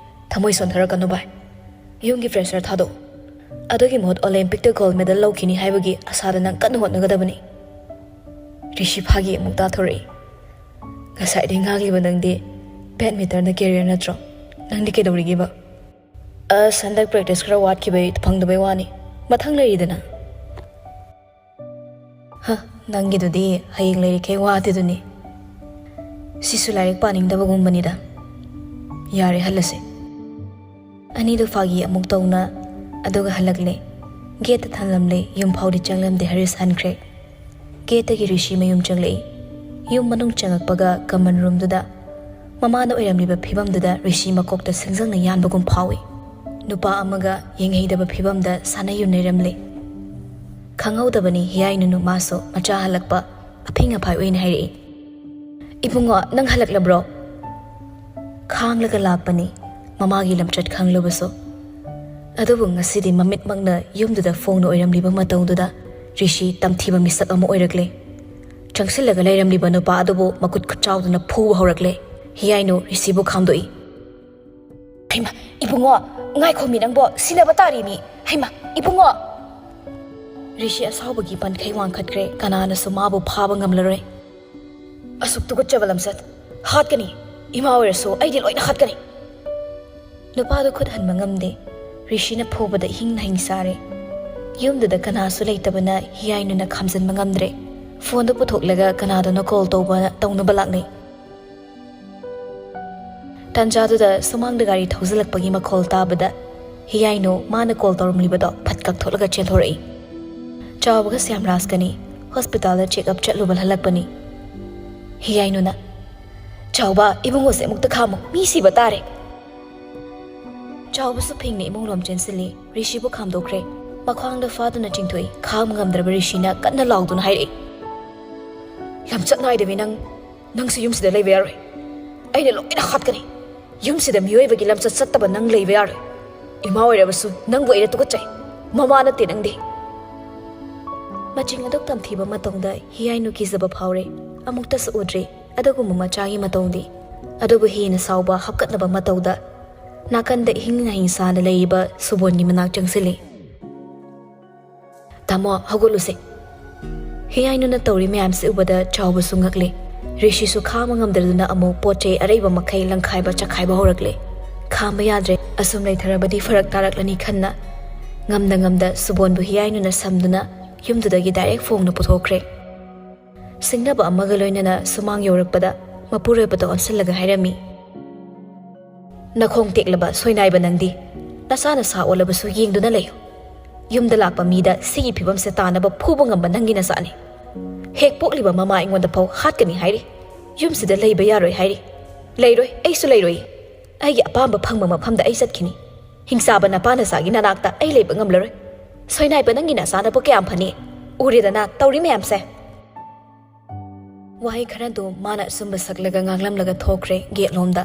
ꯊꯃꯣꯏ ꯁꯣꯟꯊꯔꯛꯀꯅꯨ ꯚꯥꯏ꯫ ꯌꯨꯝꯒꯤ ꯄ꯭ꯔꯦꯁꯔ ꯊꯥꯗꯣꯛꯎ꯫ ꯑꯗꯨꯒꯤ ꯃꯍꯨꯠ ꯑꯣꯂꯦꯝꯄꯤꯛꯇ ꯒꯣꯜ ꯃꯦꯗꯜ ꯂꯧꯈꯤꯅꯤ ꯍꯥꯏꯕꯒꯤ ꯑꯁꯥꯗ ꯅꯪ ꯀꯟꯅ ꯍꯣꯠꯅꯒꯗꯕꯅꯤ꯫ ꯔꯤꯁꯤ ꯐꯥꯒꯤ ꯑꯃꯨꯛ ꯇꯥꯊꯣꯔꯛꯏ꯫ ꯉꯁꯥꯏꯗꯩ ꯉꯥꯡꯂꯤꯕ ꯅꯪꯗꯤ ꯕꯦꯗꯃꯤꯟꯇꯟꯗ ꯀꯦꯔꯤꯌꯔ ꯅꯠꯇ꯭ꯔꯣ? ꯅꯪꯗꯤ ꯀꯩꯗꯧꯔꯤꯒꯦꯕ? ꯑꯁ, ꯍꯟꯗꯛ ꯄ꯭ꯔꯦꯛꯇꯤꯁ ꯈꯔ ꯋꯥꯠꯈꯤꯕꯩ ꯐꯪꯗꯕꯩ ꯋꯥꯅꯤ꯫ ꯃꯊꯪ ꯂꯩꯔꯤꯗꯅ꯫ ꯍ, ꯅꯪꯒꯤꯗꯨꯗꯤ ꯍꯌꯦꯡ ꯂꯩꯔꯤꯈꯩ ꯋꯥꯗꯦꯗꯨꯅꯤ꯫ ꯁꯤꯁꯨ ꯂꯥꯏꯔꯤꯛ ꯄꯥꯅꯤꯡꯗꯕꯒꯨꯝꯕꯅꯤꯗ꯫ ꯌꯥꯔꯦ, ꯍꯜꯂꯁꯦ꯫ ꯑꯅꯤꯗꯨ ꯐꯥꯒꯤ ꯑꯃꯨꯛ ꯇꯧꯅ ꯑꯗꯨꯒ ꯍꯜꯂꯛꯂꯦ꯫ ꯒꯦꯠꯇ ꯊꯜꯂꯝꯂꯦ, ꯌꯨꯝ ꯐꯥꯎꯗꯤ ꯆꯪꯂꯝꯗꯦ, ꯍꯔꯤꯁ ꯍꯟꯈ꯭ꯔꯦ꯫ ꯒꯦꯠꯇꯒꯤ ꯔꯤꯁꯤ ꯃꯌꯨꯝ ꯆꯪꯂꯛꯏ꯫ ꯌꯨꯝ ꯃꯅꯨꯡ ꯆꯪꯉꯛꯄꯒ ꯀꯃꯟ ꯔꯨꯝꯗꯨꯗ ꯃꯃꯥꯅ ꯑꯣꯏꯔꯝꯂꯤꯕ ꯐꯤꯕꯝꯗꯨꯗ ꯔꯤꯁꯤ ꯃꯀꯣꯛꯇ ꯁꯤꯡꯖꯪꯅ ꯌꯥꯟꯕꯒꯨꯝ ꯐꯥꯎꯏ꯫ ꯅꯨꯄꯥ ꯑꯃꯒ ꯌꯦꯡꯍꯩꯗꯕ ꯐꯤꯕꯝꯗ ꯁꯥꯟꯅ ꯌꯨꯅꯩꯔꯝꯂꯦ꯫ ꯈꯪꯍꯧꯗꯕꯅꯤ ꯍꯤꯌꯥꯏꯅꯨꯅꯨ ꯃꯥꯁꯨ ꯃꯆꯥ ꯍꯜꯂꯛꯄ ꯑꯐꯤꯡ ꯑꯐꯥꯏ ꯑꯣꯏꯅ ꯍꯥꯏꯔꯛꯏ꯫ "ꯏꯕꯨꯡꯉꯣ, ꯅꯪ ꯍꯜꯂꯛꯂꯕ꯭ꯔꯣ?" ꯈꯥꯡꯂꯒ ꯂꯥꯛꯄꯅꯤ꯫ ꯃꯃꯥꯒꯤ ꯂꯝꯆꯠ ꯈꯪꯂꯕꯁꯨ꯫ ꯑꯗꯨꯕꯨ ꯉꯁꯤꯗꯤ ꯃꯃꯤꯠꯃꯛꯅ ꯌꯨꯝꯗꯨꯗ ꯐꯣꯡꯅ ꯑꯣꯏꯔꯝꯂꯤꯕ ꯃꯇꯧꯗꯨꯗ ꯔꯤꯁꯤ ꯇꯝꯊꯤꯕ ꯃꯤꯁꯛ ꯑꯃ ꯑꯣꯏꯔꯛꯂꯦ꯫ ꯆꯪꯁꯤꯜꯂꯒ ꯂꯩꯔꯝꯂꯤꯕ ꯅꯨꯄꯥ ꯑꯗꯨꯕꯨ ꯃꯈꯨꯠ ꯈꯨꯠꯆꯥꯎꯗꯨꯅ ꯐꯨꯕ ꯍꯧꯔꯛꯂꯦ꯫ ꯍꯤꯌꯥꯏꯅꯨ ꯔꯤꯁꯤꯕꯨ ꯈꯥꯝꯗꯣꯛꯏ꯫ "ꯍꯩꯃꯥ, ꯏꯕꯨꯡꯉꯣ, ꯉꯥꯏꯈꯣꯃꯤ ꯅꯪꯕꯣ, ꯁꯤꯟꯅꯕ ꯇꯥꯔꯤꯃꯤ꯫ ꯍꯩꯃꯥ, ꯏꯕꯨꯡꯉꯣ!" ꯔꯤꯁꯤ ꯑꯁꯥꯎꯕꯒꯤ ꯄꯟꯈꯩ ꯋꯥꯡꯈꯠꯈ꯭ꯔꯦ꯫ ꯀꯅꯥꯅꯁꯨ ꯃꯥꯕꯨ ꯐꯥꯕ ꯉꯝꯂꯔꯣꯏ꯫ "ꯑꯁꯨꯛ ꯇꯨꯀꯠꯆꯕ ꯂꯝꯆꯠ! ꯍꯥꯠꯀꯅꯤ! ꯏꯃꯥ ꯑꯣꯏꯔꯁꯨ ꯑꯩꯗꯤ ꯂꯣꯏꯅ ꯍꯥꯠꯀꯅꯤ!" ꯅꯨꯄꯥꯗꯨ ꯈꯨꯠ ꯍꯟꯕ ꯉꯝꯗꯦ꯫ ꯔꯤꯁꯤꯅ ꯐꯨꯕꯗ ꯏꯍꯤꯡ ꯅꯥꯍꯤꯡ ꯆꯥꯔꯦ꯫ ꯌꯨꯝꯗꯨꯗ ꯀꯅꯥꯁꯨ ꯂꯩꯇꯕꯅ ꯍꯤꯌꯥꯏꯅꯨꯅ ꯈꯥꯝꯖꯤꯟꯕ ꯉꯝꯗ꯭ꯔꯦ꯫ ꯐꯣꯟꯗꯨ ꯄꯨꯊꯣꯛꯂꯒ ꯀꯅꯥꯗꯅꯣ ꯀꯣꯜ ꯇꯧꯕ ꯇꯧꯅꯕ ꯂꯥꯛꯅꯩ꯫ ꯇꯥꯟꯖꯥꯗꯨꯗ ꯁꯨꯃꯥꯡꯗ ꯒꯥꯔꯤ ꯊꯧꯖꯤꯜꯂꯛꯄꯒꯤ ꯃꯈꯣꯜ ꯇꯥꯕꯗ ꯍꯤꯌꯥꯏꯅꯨ ꯃꯥꯅ ꯀꯣꯜ ꯇꯧꯔꯝꯂꯤꯕꯗꯣ ꯐꯠ ꯀꯛꯊꯣꯛꯂꯒ ꯆꯦꯟꯊꯣꯔꯛꯏ꯫ ꯆꯥꯎꯕꯒ ꯁ꯭ꯌꯥꯝꯔꯥꯖꯀꯅꯤ ꯍꯣꯁꯄꯤꯇꯥꯜꯗ ꯆꯦꯛꯑꯞ ꯆꯠꯂꯨꯕ ꯍꯜꯂꯛꯄꯅꯤ꯫ ꯍꯤꯌꯥꯏꯅꯨꯅ, "ꯆꯥꯎꯕ, ꯏꯕꯨꯡꯉꯣꯁꯦ ꯑꯃꯨꯛꯇ ꯈꯥꯝꯃꯨ, ꯃꯤ ꯁꯤꯕ ꯇꯥꯔꯦ!" ꯆꯥꯎꯕꯁꯨ ꯐꯤꯡꯅ ꯏꯃꯨꯡꯂꯣꯝ ꯆꯦꯟꯁꯤꯜꯂꯤ꯫ ꯔꯤꯁꯤꯕꯨ ꯈꯥꯝꯗꯣꯛꯈ꯭ꯔꯦ꯫ ꯃꯈ꯭ꯋꯥꯡꯗ ꯐꯥꯗꯨꯅ ꯆꯤꯡꯊꯣꯛꯏ꯫ ꯈꯥꯝ ꯉꯝꯗ꯭ꯔꯕ ꯔꯤꯁꯤꯅ ꯀꯟꯅ ꯂꯥꯎꯗꯨꯅ ꯍꯥꯏꯔꯛꯏ, "ꯂꯝꯆꯠ ꯅꯥꯏꯗꯕꯤ ꯅꯪ! ꯅꯪꯁꯨ ꯌꯨꯝꯁꯤꯗ ꯂꯩꯕ ꯌꯥꯔꯣꯏ꯫ ꯑꯩꯅ ꯂꯣꯏꯅ ꯍꯥꯠꯀꯅꯤ꯫ ꯌꯨꯝꯁꯤꯗ ꯃꯤꯑꯣꯏꯕꯒꯤ ꯂꯝꯆꯠ ꯆꯠꯇꯕ ꯅꯪ ꯂꯩꯕ ꯌꯥꯔꯣꯏ꯫ ꯏꯃꯥ ꯑꯣꯏꯔꯕꯁꯨ ꯅꯪꯕꯨ ꯑꯩꯅ ꯇꯨꯀꯠꯆꯩ꯫ ꯃꯃꯥ ꯅꯠꯇꯦ ꯅꯪꯗꯤ!" ꯃꯆꯤꯡ ꯑꯗꯨꯛ ꯇꯝꯊꯤꯕ ꯃꯇꯧꯗ ꯍꯤꯌꯥꯏꯅꯨ ꯀꯤꯖꯕ ꯐꯥꯎꯔꯦ꯫ ꯑꯃꯨꯛꯇꯁꯨ ꯎꯗ꯭ꯔꯤ ꯑꯗꯨꯒꯨꯝꯕ ꯃꯆꯥꯒꯤ ꯃꯇꯧꯗꯤ꯫ ꯑꯗꯨꯕꯨ ꯍꯦꯟꯅ ꯁꯥꯎꯕ ꯍꯥꯞꯀꯠꯅꯕ ꯃꯇꯧꯗ ꯅꯥꯀꯟꯗ ꯏꯍꯤꯡ ꯅꯥꯍꯤꯡ ꯁꯥꯅ ꯂꯩꯔꯤꯕ ꯁꯨꯕꯣꯟꯒꯤ ꯃꯅꯥꯛ ꯆꯪꯁꯤꯜꯂꯤ꯫ "ꯇꯥꯃꯣ, ꯍꯧꯒꯠꯂꯨꯁꯦ!" ꯍꯤꯌꯥꯏꯅꯨꯅ ꯇꯧꯔꯤ ꯃꯌꯥꯝꯁꯤ ꯎꯕꯗ ꯆꯥꯎꯕꯁꯨ ꯉꯛꯂꯦ꯫ ꯔꯤꯁꯤꯁꯨ ꯈꯥꯡꯕ ꯉꯝꯗꯗꯨꯅ ꯑꯃꯨꯛ ꯄꯣꯠ ꯆꯩ ꯑꯔꯩꯕ ꯃꯈꯩ ꯂꯪꯈꯥꯏꯕ ꯆꯈꯥꯏꯕ ꯍꯧꯔꯛꯂꯦ꯫ ꯈꯥꯝꯕ ꯌꯥꯗ꯭ꯔꯦ꯫ ꯑꯁꯨꯝ ꯂꯩꯊꯔꯕꯗꯤ ꯐꯔꯛ ꯇꯥꯔꯛꯂꯅꯤ ꯈꯟꯅ ꯉꯝꯅ ꯉꯝꯗ ꯁꯨꯕꯣꯟꯕꯨ ꯍꯤꯌꯥꯏꯅꯨꯅ ꯁꯝꯗꯨꯅ ꯌꯨꯝꯗꯨꯗꯒꯤ ꯗꯥꯏꯔꯦꯛ ꯐꯣꯡꯅ ꯄꯨꯊꯣꯛꯈ꯭ꯔꯦ꯫ ꯁꯤꯡꯅꯕ ꯑꯃꯒ ꯂꯣꯏꯅꯅ ꯁꯨꯃꯥꯡ ꯌꯧꯔꯛꯄꯗ ꯃꯄꯨꯔꯣꯏꯕꯗ ꯑꯣꯟꯁꯤꯜꯂꯒ ꯍꯥꯏꯔꯝꯃꯤ, "ꯅꯈꯣꯡ ꯇꯦꯛꯂꯕ ꯁꯣꯏꯅꯥꯏꯕ ꯅꯪꯗꯤ ꯅꯁꯥ ꯅꯁꯥ ꯑꯣꯜꯂꯕꯁꯨ ꯌꯦꯡꯗꯨꯅ ꯂꯩꯌꯨ꯫ ꯌꯨꯝꯗ ꯂꯥꯛꯄ ꯃꯤꯗ ꯁꯤꯒꯤ ꯐꯤꯕꯝꯁꯦ ꯇꯥꯅꯕ ꯐꯨꯕ ꯉꯝꯕ ꯅꯪꯒꯤ ꯅꯆꯥꯅꯤ꯫ ꯍꯦꯛ ꯄꯣꯛꯂꯤꯕ ꯃꯃꯥ ꯑꯩꯉꯣꯟꯗ ꯐꯥꯎ ꯍꯥꯠꯀꯅꯤ ꯍꯥꯏꯔꯤ꯫ ꯌꯨꯝꯁꯤꯗ ꯂꯩꯕ ꯌꯥꯔꯣꯏ ꯍꯥꯏꯔꯤ꯫ ꯂꯩꯔꯣꯏ, ꯑꯩꯁꯨ ꯂꯩꯔꯣꯏ꯫ ꯑꯩꯒꯤ ꯑꯄꯥꯝꯕ ꯐꯪꯕ ꯃꯐꯝꯗ ꯑꯩ ꯆꯠꯈꯤꯅꯤ꯫ ꯍꯤꯡꯆꯥꯕ ꯅꯄꯥ ꯅꯆꯥꯒꯤ ꯅꯅꯥꯛꯇ ꯑꯩ ꯂꯩꯕ ꯉꯝꯂꯔꯣꯏ꯫ ꯁꯣꯏꯅꯥꯏꯕ ꯅꯪꯒꯤ ꯅꯆꯥꯅꯕꯨ ꯀꯌꯥꯝ ꯐꯅꯤ? ꯎꯔꯦꯗꯅ ꯇꯧꯔꯤ ꯃꯌꯥꯝꯁꯦ!" ꯋꯥꯍꯩ ꯈꯔꯗꯨ ꯃꯥꯅ ꯑꯆꯨꯝꯕ ꯁꯛꯂꯒ ꯉꯥꯡꯂꯝꯂꯒ ꯊꯣꯛꯈ꯭ꯔꯦ ꯒꯦꯠꯂꯣꯝꯗ꯫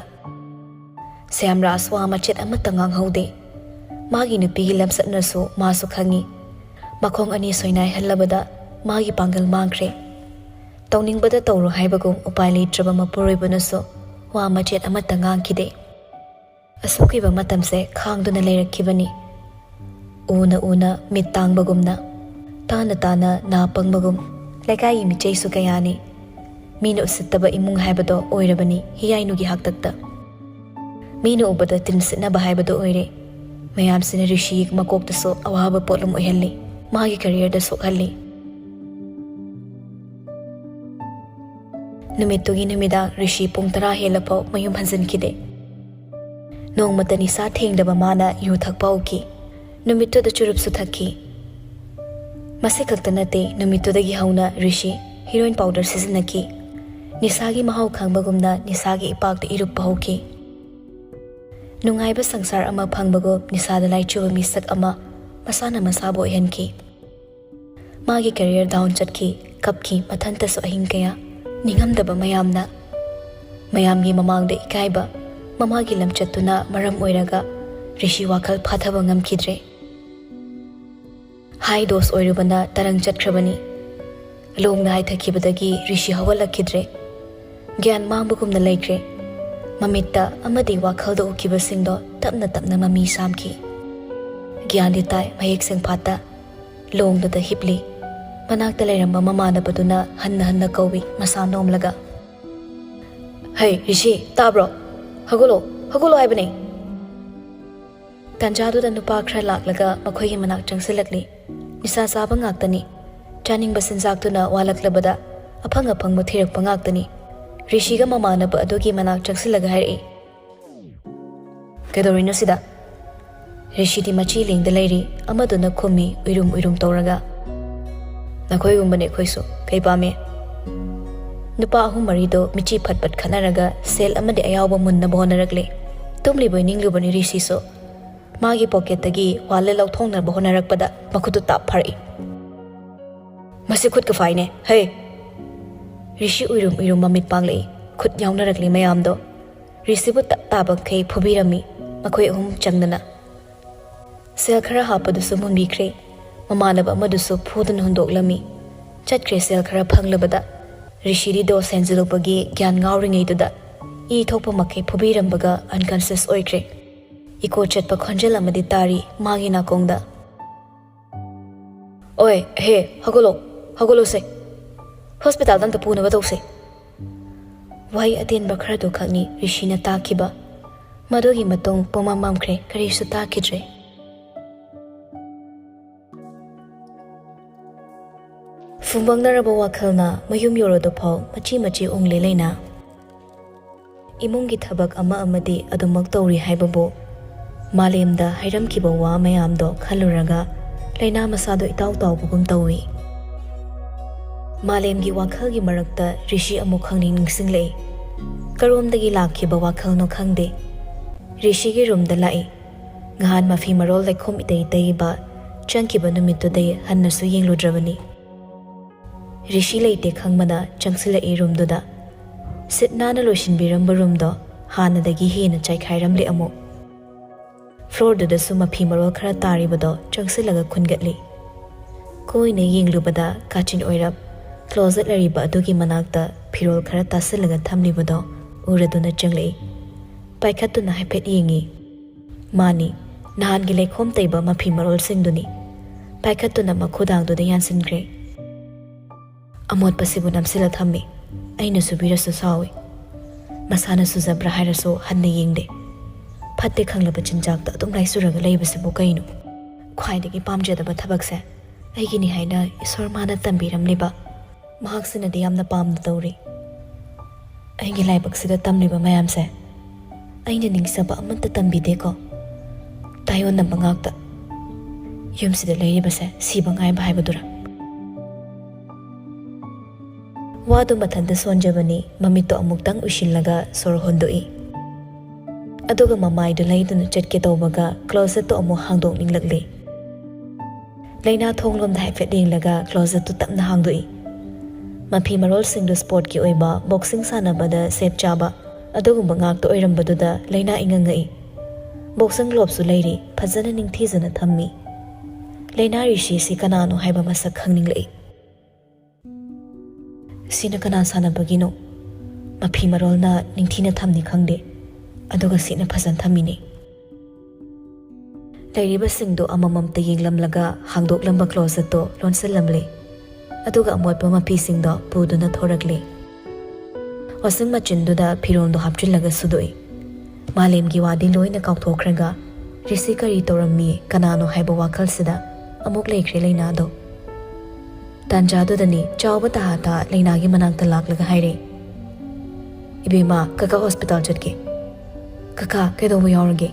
ꯁ꯭ꯌꯥꯝꯔꯥꯖ ꯋꯥ ꯃꯆꯦꯠ ꯑꯃꯠꯇ ꯉꯥꯡꯍꯧꯗꯦ꯫ ꯃꯥꯒꯤ ꯅꯨꯄꯤꯒꯤ ꯂꯝꯆꯠꯅꯁꯨ ꯃꯥꯁꯨ ꯈꯪꯏ꯫ ꯃꯈꯣꯡ ꯑꯅꯤ ꯁꯣꯏꯅꯥꯏꯍꯜꯂꯕꯗ ꯃꯥꯒꯤ ꯄꯥꯡꯒꯜ ꯃꯥꯡꯈ꯭ꯔꯦ꯫ ꯇꯧꯅꯤꯡꯕꯗ ꯇꯧꯔꯣ ꯍꯥꯏꯕꯒꯨꯝ ꯎꯄꯥꯏ ꯂꯩꯇ꯭ꯔꯕ ꯃꯄꯨꯔꯣꯏꯕꯅꯁꯨ ꯋꯥ ꯃꯆꯦꯠ ꯑꯃꯠꯇ ꯉꯥꯡꯈꯤꯗꯦ꯫ ꯑꯁꯨꯛ ꯀꯨꯏꯕ ꯃꯇꯝꯁꯦ ꯈꯥꯡꯗꯨꯅ ꯂꯩꯔꯛꯈꯤꯕꯅꯤ꯫ ꯎꯅ ꯎꯅ ꯃꯤꯠ ꯇꯥꯡꯕꯒꯨꯝꯅ꯫ ꯇꯥꯅ ꯇꯥꯅ ꯅꯥ ꯄꯪꯕꯒꯨꯝ꯫ ꯂꯩꯀꯥꯏꯒꯤ ꯃꯤꯆꯩꯁꯨ ꯀꯌꯥꯅꯤ꯫ ꯃꯤꯅ ꯎꯁꯤꯠꯇꯕ ꯏꯃꯨꯡ ꯍꯥꯏꯕꯗꯣ ꯑꯣꯏꯔꯕꯅꯤ ꯍꯤꯌꯥꯏꯅꯨꯒꯤ ꯍꯥꯛꯇꯛꯇ꯫ ꯃꯤꯅ ꯎꯕꯗ ꯇꯤꯟꯁꯤꯠꯅꯕ ꯍꯥꯏꯕꯗꯣ ꯑꯣꯏꯔꯦ꯫ ꯃꯌꯥꯝꯁꯤꯅ ꯔꯤꯁꯤꯒꯤ ꯃꯀꯣꯛꯇꯁꯨ ꯑꯋꯥꯕ ꯄꯣꯠꯂꯨꯝ ꯑꯣꯏꯍꯜꯂꯤ, ꯃꯥꯒꯤ ꯀꯦꯔꯤꯌꯔꯗ ꯁꯣꯛꯍꯜꯂꯤ꯫ ꯅꯨꯃꯤꯠꯇꯨꯒꯤ ꯅꯨꯃꯤꯗꯥꯡ ꯔꯤꯁꯤ ꯄꯨꯡ ꯇꯔꯥ ꯍꯦꯜꯂꯐꯥꯎ ꯃꯌꯨꯝ ꯍꯟꯖꯤꯟꯈꯤꯗꯦ꯫ ꯅꯣꯡꯃꯇ ꯅꯤꯁꯥ ꯊꯦꯡꯗꯕ ꯃꯥꯅ ꯌꯨ ꯊꯛꯄ ꯍꯧꯈꯤ꯫ ꯅꯨꯃꯤꯠꯇꯨꯗ ꯆꯨꯔꯨꯞꯁꯨ ꯊꯛꯈꯤ꯫ ꯃꯁꯤ ꯈꯛꯇ ꯅꯠꯇꯦ, ꯅꯨꯃꯤꯠꯇꯨꯗꯒꯤ ꯍꯧꯅ ꯔꯤꯁꯤ ꯍꯤꯔꯣꯏꯟ ꯄꯥꯎꯗꯔ ꯁꯤꯖꯤꯟꯅꯈꯤ꯫ ꯅꯤꯁꯥꯒꯤ ꯃꯍꯥꯎ ꯈꯪꯕꯒꯨꯝꯅ ꯅꯤꯁꯥꯒꯤ ꯏꯄꯥꯛꯇ ꯏꯔꯨꯞꯄ ꯍꯧꯈꯤ꯫ ꯅꯨꯡꯉꯥꯏꯕ ꯁꯪꯁꯥꯔ ꯑꯃ ꯐꯪꯕꯒꯨꯝ ꯅꯤꯁꯥꯗ ꯂꯥꯏꯆꯨꯕ ꯃꯤꯁꯛ ꯑꯃ ꯃꯁꯥꯅ ꯃꯁꯥꯕꯨ ꯑꯣꯏꯍꯟꯈꯤ꯫ ꯃꯥꯒꯤ ꯀꯦꯔꯤꯌꯔ ꯗꯥꯎꯟ ꯆꯠꯈꯤ, ꯀꯞꯈꯤ, ꯃꯊꯟꯇꯁꯨ ꯑꯍꯤꯡ ꯀꯌꯥ꯫ ꯅꯤꯡꯉꯝꯗꯕ ꯃꯌꯥꯝꯅ, ꯃꯌꯥꯝꯒꯤ ꯃꯃꯥꯡꯗ ꯏꯀꯥꯏꯕ, ꯃꯃꯥꯒꯤ ꯂꯝꯆꯠꯇꯨꯅ ꯃꯔꯝ ꯑꯣꯏꯔꯒ ꯔꯤꯁꯤ ꯋꯥꯈꯜ ꯐꯥꯊꯕ ꯉꯝꯈꯤꯗ꯭ꯔꯦ꯫ ꯍꯥꯏ ꯗꯣꯁ ꯑꯣꯏꯔꯨꯕꯅ ꯇꯔꯪ ꯆꯠꯈ꯭ꯔꯕꯅꯤ꯫ ꯂꯣꯡꯅ ꯍꯥꯏꯊꯈꯤꯕꯗꯒꯤ ꯔꯤꯁꯤ ꯍꯧꯒꯠꯂꯛꯈꯤꯗ꯭ꯔꯦ꯫ ꯒ꯭ꯌꯥꯟ ꯃꯥꯡꯕꯒꯨꯝꯅ ꯂꯩꯈ꯭ꯔꯦ꯫ ꯃꯃꯤꯠꯇ ꯑꯃꯗꯤ ꯋꯥꯈꯜꯗ ꯎꯈꯤꯕꯁꯤꯡꯗꯣ ꯇꯞꯅ ꯇꯞꯅ ꯃꯃꯤ ꯁꯥꯝꯈꯤ꯫ ꯒ꯭ꯌꯥꯟꯗꯤ ꯇꯥꯏ, ꯃꯌꯦꯛ ꯁꯦꯡꯐꯥꯠꯇ꯫ ꯂꯣꯡꯗꯨꯗ ꯍꯤꯞꯂꯤ꯫ ꯃꯅꯥꯛꯇ ꯂꯩꯔꯝꯕ ꯃꯃꯥꯟꯅꯕꯗꯨꯅ ꯍꯟꯅ ꯍꯟꯅ ꯀꯧꯏ, ꯃꯁꯥ ꯅꯣꯝꯂꯒ꯫ "ꯍꯩ, ꯔꯤꯁꯤ, ꯇꯥꯕ꯭ꯔꯣ? ꯍꯧꯒꯠꯂꯣ, ꯍꯧꯒꯠꯂꯣ ꯍꯥꯏꯕꯅꯦ!" ꯇꯥꯟꯖꯥꯗꯨꯗ ꯅꯨꯄꯥ ꯈꯔ ꯂꯥꯛꯂꯒ ꯃꯈꯣꯏꯒꯤ ꯃꯅꯥꯛ ꯆꯪꯁꯤꯜꯂꯛꯂꯤ꯫ ꯅꯤꯁꯥ ꯆꯥꯕ ꯉꯥꯛꯇꯅꯤ꯫ ꯆꯥꯅꯤꯡꯕ ꯆꯤꯟꯖꯥꯛꯇꯨꯅ ꯋꯥꯠꯂꯛꯂꯕꯗ ꯑꯐꯪ ꯑꯐꯪꯕ ꯊꯤꯔꯛꯄ ꯉꯥꯛꯇꯅꯤ꯫ ꯔꯤꯁꯤꯒ ꯃꯃꯥꯟꯅꯕ ꯑꯗꯨꯒꯤ ꯃꯅꯥꯛ ꯆꯪꯁꯤꯜꯂꯒ ꯍꯥꯏꯔꯛꯏ, "ꯀꯩꯗꯧꯔꯤꯅꯣ ꯁꯤꯗ?" ꯔꯤꯁꯤꯗꯤ ꯃꯆꯤ ꯂꯦꯡꯗ ꯂꯩꯔꯤ, ꯑꯃꯗꯨꯅ ꯈꯨꯝꯃꯤ ꯎꯏꯔꯨꯝ ꯎꯏꯔꯨꯝ ꯇꯧꯔꯒ, "ꯅꯈꯣꯏꯒꯨꯝꯕꯅꯤ ꯑꯩꯈꯣꯏꯁꯨ, ꯀꯩ ꯄꯥꯝꯃꯤ?" ꯅꯨꯄꯥ ꯑꯍꯨꯝ ꯃꯔꯤꯗꯣ ꯃꯤꯠꯆꯤ ꯐꯠ ꯐꯠ ꯈꯠꯅꯔꯒ ꯁꯦꯜ ꯑꯃꯗꯤ ꯑꯌꯥꯎꯕ ꯃꯨꯟꯅꯕ ꯍꯣꯠꯅꯔꯛꯂꯤ꯫ ꯇꯨꯝꯂꯤꯕꯣꯏ ꯅꯤꯡꯂꯨꯕꯅꯤ ꯔꯤꯁꯤꯁꯨ꯫ ꯃꯥꯒꯤ ꯄꯣꯀꯦꯠꯇꯒꯤ ꯋꯥꯂꯦꯠ ꯂꯧꯊꯣꯛꯅꯕ ꯍꯣꯠꯅꯔꯛꯄꯗ ꯃꯈꯨꯠꯇꯨ ꯇꯥꯞ ꯐꯥꯔꯛꯏ꯫ "ꯃꯁꯤ ꯈꯨꯠꯀ ꯐꯥꯏꯅꯦ, ꯍꯩ!" ꯔꯤꯁꯤ ꯎꯏꯔꯨꯝ ꯎꯏꯔꯨꯝ ꯃꯃꯤꯠ ꯄꯥꯡꯂꯛꯏ꯫ ꯈꯨꯠ ꯌꯥꯎꯅꯔꯛꯂꯤ ꯃꯌꯥꯝꯗꯣ꯫ ꯔꯤꯁꯤꯕꯨ ꯇꯞ ꯇꯥꯕꯈꯩ ꯐꯨꯕꯤꯔꯝꯃꯤ꯫ ꯃꯈꯣꯏ ꯑꯍꯨꯝ ꯆꯪꯗꯅ ꯁꯦꯜ ꯈꯔ ꯍꯥꯞꯄꯗꯨꯁꯨ ꯃꯨꯟꯕꯤꯈ꯭ꯔꯦ꯫ ꯃꯃꯥꯟꯅꯕ ꯑꯃꯗꯨꯁꯨ ꯐꯨꯗꯨꯅ ꯍꯨꯟꯗꯣꯛꯂꯝꯃꯤ꯫ ꯆꯠꯈ꯭ꯔꯦ ꯁꯦꯜ ꯈꯔ ꯐꯪꯂꯕꯗ꯫ ꯔꯤꯁꯤꯗꯤ ꯗꯣꯁ ꯍꯦꯟꯖꯤꯜꯂꯨꯕꯒꯤ ꯒ꯭ꯌꯥꯟ ꯉꯥꯎꯔꯤꯉꯩꯗꯨꯗ ꯏ ꯊꯣꯛꯄ ꯃꯈꯩ ꯐꯨꯕꯤꯔꯝꯕꯒ ꯑꯟꯀꯟꯁꯤꯌꯁ ꯑꯣꯏꯈ꯭ꯔꯦ꯫ ꯏꯀꯣ ꯆꯠꯄ ꯈꯣꯟꯖꯦꯜ ꯑꯃꯗꯤ ꯇꯥꯔꯤ ꯃꯥꯒꯤ ꯅꯥꯀꯣꯡꯗ꯫ ꯑꯣꯏ, ꯍꯦ, ꯍꯧꯒꯠꯂꯣ, ꯍꯧꯒꯠꯂꯣꯁꯦ꯫ ꯍꯣꯁꯄꯤꯇꯥꯜꯗ ꯑꯝꯇ ꯄꯨꯅꯕ ꯇꯧꯁꯦ꯫ ꯋꯥꯍꯩ ꯑꯇꯦꯟꯕ ꯈꯔꯗꯨ ꯈꯛꯅꯤ ꯔꯤꯁꯤꯅ ꯇꯥꯈꯤꯕ꯫ ꯃꯗꯨꯒꯤ ꯃꯇꯨꯡ ꯄꯨꯝꯃꯝ ꯃꯝꯈ꯭ꯔꯦ, ꯀꯔꯤꯁꯨ ꯇꯥꯈꯤꯗ꯭ꯔꯦ꯫ ꯐꯨꯝꯕꯪꯅꯔꯕ ꯋꯥꯈꯜꯅ ꯃꯌꯨꯝ ꯌꯧꯔꯗꯨꯐꯥꯎ ꯃꯆꯤ ꯃꯆꯤ ꯎꯪꯂꯤ ꯂꯩꯅꯥ꯫ ꯏꯃꯨꯡꯒꯤ ꯊꯕꯛ ꯑꯃ ꯑꯃꯗꯤ ꯑꯗꯨꯃꯛ ꯇꯧꯔꯤ ꯍꯥꯏꯕꯕꯨ ꯃꯥꯂꯦꯝꯗ ꯍꯥꯏꯔꯝꯈꯤꯕ ꯋꯥ ꯃꯌꯥꯝꯗꯣ ꯈꯜꯂꯨꯔꯒ ꯂꯩꯅꯥ ꯃꯁꯥꯗꯣ ꯏꯇꯥꯎ ꯇꯥꯎꯕꯒꯨꯝ ꯇꯧꯏ꯫ ꯃꯥꯂꯦꯝꯒꯤ ꯋꯥꯈꯜꯒꯤ ꯃꯔꯛꯇ ꯔꯤꯁꯤ ꯑꯃꯨꯛ ꯈꯪꯅꯤꯡ ꯅꯤꯡꯁꯤꯡꯂꯛꯏ꯫ ꯀꯔꯣꯝꯗꯒꯤ ꯂꯥꯛꯈꯤꯕ ꯋꯥꯈꯜꯅꯣ ꯈꯪꯗꯦ꯫ ꯔꯤꯁꯤꯒꯤ ꯔꯨꯝꯗ ꯂꯥꯛꯏ꯫ ꯅꯍꯥꯟ ꯃꯐꯤ ꯃꯔꯣꯜ ꯂꯩꯈꯣꯝ ꯏꯇꯩ ꯇꯩꯕ ꯆꯪꯈꯤꯕ ꯅꯨꯃꯤꯠꯇꯨꯗꯩ ꯍꯟꯅꯁꯨ ꯌꯦꯡꯂꯨꯗ꯭ꯔꯕꯅꯤ꯫ ꯔꯤꯁꯤ ꯂꯩꯇꯦ ꯈꯪꯕꯅ ꯆꯪꯁꯤꯜꯂꯛꯏ ꯔꯨꯝꯗꯨꯗ꯫ ꯁꯤꯠ ꯅꯥꯟꯅ ꯂꯣꯏꯁꯤꯟꯕꯤꯔꯝꯕ ꯔꯨꯝꯗꯣ ꯍꯥꯟꯅꯗꯒꯤ ꯍꯦꯟꯅ ꯆꯥꯏꯈꯥꯏꯔꯝꯂꯦ ꯑꯃꯨꯛ꯫ ꯐ꯭ꯂꯣꯔꯗꯨꯗꯁꯨ ꯃꯐꯤ ꯃꯔꯣꯜ ꯈꯔ ꯇꯥꯔꯤꯕꯗꯣ ꯆꯪꯁꯤꯜꯂꯒ ꯈꯨꯟꯒꯠꯂꯤ꯫ ꯀꯣꯏꯅ ꯌꯦꯡꯂꯨꯕꯗ ꯀꯥꯆꯤꯟ ꯑꯣꯏꯔꯞ ꯀ꯭ꯂꯣꯖꯦꯠ ꯂꯩꯔꯤꯕ ꯑꯗꯨꯒꯤ ꯃꯅꯥꯛꯇ ꯐꯤꯔꯣꯜ ꯈꯔ ꯇꯥꯁꯤꯜꯂꯒ ꯊꯝꯂꯤꯕꯗꯣ ꯎꯔꯗꯨꯅ ꯆꯪꯂꯛꯏ꯫ ꯄꯥꯏꯈꯠꯇꯨꯅ ꯍꯥꯏꯐꯦꯠ ꯌꯦꯡꯉꯤ꯫ ꯃꯥꯅꯤ, ꯅꯍꯥꯟꯒꯤ ꯂꯩꯈꯣꯝ ꯇꯩꯕ ꯃꯐꯤ ꯃꯔꯣꯜꯁꯤꯡꯗꯨꯅꯤ꯫ ꯄꯥꯏꯈꯠꯇꯨꯅ ꯃꯈꯨꯗꯥꯡꯗꯨꯗ ꯌꯥꯟꯁꯤꯟꯈ꯭ꯔꯦ꯫ ꯑꯃꯣꯠꯄꯁꯤꯕꯨ ꯅꯝꯁꯤꯜꯂ ꯊꯝꯃꯤ꯫ ꯑꯩꯅ ꯁꯨꯕꯤꯔꯁꯨ ꯁꯥꯎꯏ꯫ ꯃꯁꯥꯅ ꯁꯨꯖꯕ꯭ꯔꯥ ꯍꯥꯏꯔꯁꯨ ꯍꯟꯅ ꯌꯦꯡꯗꯦ꯫ ꯐꯠꯇꯦ ꯈꯪꯂꯕ ꯆꯤꯟꯖꯥꯛꯇ ꯑꯗꯨꯝ ꯂꯥꯏꯆꯨꯔꯒ ꯂꯩꯕꯁꯤꯕꯨ ꯀꯩꯅꯣ? ꯈ꯭ꯋꯥꯏꯗꯒꯤ ꯄꯥꯝꯖꯗꯕ ꯊꯕꯛꯁꯦ ꯑꯩꯒꯤꯅꯤ ꯍꯥꯏꯅ ꯏꯁꯣꯔ ꯃꯥꯅ ꯇꯝꯕꯤꯔꯝꯂꯤꯕ ꯃꯍꯥꯛꯁꯤꯅꯗꯤ ꯌꯥꯝꯅ ꯄꯥꯝꯅ ꯇꯧꯔꯤ꯫ ꯑꯩꯒꯤ ꯂꯥꯏꯕꯛꯁꯤꯗ ꯇꯝꯂꯤꯕ ꯃꯌꯥꯝꯁꯦ ꯑꯩꯅ ꯅꯤꯡꯖꯕ ꯑꯃꯠꯇ ꯇꯝꯕꯤꯗꯦꯀꯣ꯫ ꯇꯥꯏꯌꯣꯟꯅꯕ ꯉꯥꯛꯇ꯫ ꯌꯨꯝꯁꯤꯗ ꯂꯩꯔꯤꯕꯁꯦ ꯁꯤꯕ ꯉꯥꯏꯕ ꯍꯥꯏꯕꯗꯨꯔꯥ? ꯋꯥꯗꯨ ꯃꯊꯟꯇ ꯁꯣꯟꯖꯕꯅꯤ, ꯃꯃꯤꯠꯇꯣ ꯑꯃꯨꯛꯇꯪ ꯎꯏꯁꯤꯜꯂꯒ ꯁꯣꯔ ꯍꯣꯟꯗꯣꯛꯏ꯫ ꯑꯗꯨꯒ ꯃꯃꯥꯏꯗꯨ ꯂꯩꯗꯨꯅ ꯆꯠꯀꯦ ꯇꯧꯕꯒ ꯀ꯭ꯂꯣꯖꯦꯠꯇꯣ ꯑꯃꯨꯛ ꯍꯥꯡꯗꯣꯛꯅꯤꯡꯂꯛꯂꯤ꯫ ꯂꯩꯅꯥ ꯊꯣꯡꯂꯣꯝꯗ ꯍꯥꯏꯐꯦꯠ ꯌꯦꯡꯂꯒ ꯀ꯭ꯂꯣꯖꯦꯠꯇꯨ ꯇꯞꯅ ꯍꯥꯡꯗꯣꯛꯏ꯫ ꯃꯐꯤ ꯃꯔꯣꯜꯁꯤꯡꯗꯨ ꯁ꯭ꯄꯣꯔꯠꯀꯤ ꯑꯣꯏꯕ ꯕꯣꯛꯁꯤꯡ ꯁꯥꯟꯅꯕꯗ ꯁꯦꯠ ꯆꯥꯕ ꯑꯗꯨꯒꯨꯝꯕ ꯉꯥꯛꯇ ꯑꯣꯏꯔꯝꯕꯗꯨꯗ ꯂꯩꯅꯥ ꯏꯉꯛꯉꯛꯏ꯫ ꯕꯣꯛꯁꯤꯡ ꯒ꯭ꯂꯣꯞꯁꯨ ꯂꯩꯔꯤ, ꯐꯖꯅ ꯅꯤꯡꯊꯤꯖꯅ ꯊꯝꯃꯤ꯫ ꯂꯩꯅꯥ ꯔꯤꯁꯤꯁꯤ ꯀꯅꯥꯅꯣ ꯍꯥꯏꯕ ꯃꯁꯛ ꯈꯪꯅꯤꯡꯂꯛꯏ꯫ ꯁꯤꯅ ꯀꯅꯥ ꯁꯥꯟꯅꯕꯒꯤꯅꯣ? ꯃꯐꯤ ꯃꯔꯣꯜꯅ ꯅꯤꯡꯊꯤꯅ ꯊꯝꯅꯤ ꯈꯪꯗꯦ, ꯑꯗꯨꯒ ꯁꯤꯅ ꯐꯖꯅ ꯊꯝꯃꯤꯅꯤ꯫ ꯂꯩꯔꯤꯕꯁꯤꯡꯗꯨ ꯑꯃꯃꯝꯇ ꯌꯦꯡꯂꯝꯂꯒ ꯍꯥꯡꯗꯣꯛꯂꯝꯕ closetꯇꯣ ꯂꯣꯟꯁꯤꯜꯂꯝꯂꯦ꯫ ꯑꯗꯨꯒ ꯑꯃꯣꯠꯄ ꯃꯐꯤꯁꯤꯡꯗꯣ ꯄꯨꯗꯨꯅ ꯊꯣꯔꯛꯂꯦ꯫ Washing machineꯗꯨꯗ ꯐꯤꯔꯣꯜꯗꯣ ꯍꯥꯞꯆꯤꯜꯂꯒ ꯁꯨꯗꯣꯛꯏ꯫ ꯃꯥꯂꯦꯝꯒꯤ ꯋꯥꯗꯤ ꯂꯣꯏꯅ ꯀꯥꯎꯊꯣꯛꯈ꯭ꯔꯒ ꯔꯤꯁꯤ ꯀꯔꯤ ꯇꯧꯔꯝꯃꯤ, ꯀꯅꯥꯅꯣ ꯍꯥꯏꯕ ꯋꯥꯈꯜꯁꯤꯗ ꯑꯃꯨꯛ ꯂꯩꯈ꯭ꯔꯦ ꯂꯩꯅꯥꯗꯣ꯫ ꯇꯥꯟꯖꯥꯗꯨꯗꯅꯤ ꯆꯥꯎꯕ ꯇꯍꯥꯇꯥ ꯂꯩꯅꯥꯒꯤ ꯃꯅꯥꯛꯇ ꯂꯥꯛꯂꯒ ꯍꯥꯏꯔꯦ, "ꯏꯕꯦꯝꯃ, ꯀꯀꯥ hospital ꯆꯠꯀꯦ꯫" "ꯀꯀꯥ, ꯀꯩꯗꯧꯕ ꯌꯥꯎꯔꯒꯦ?"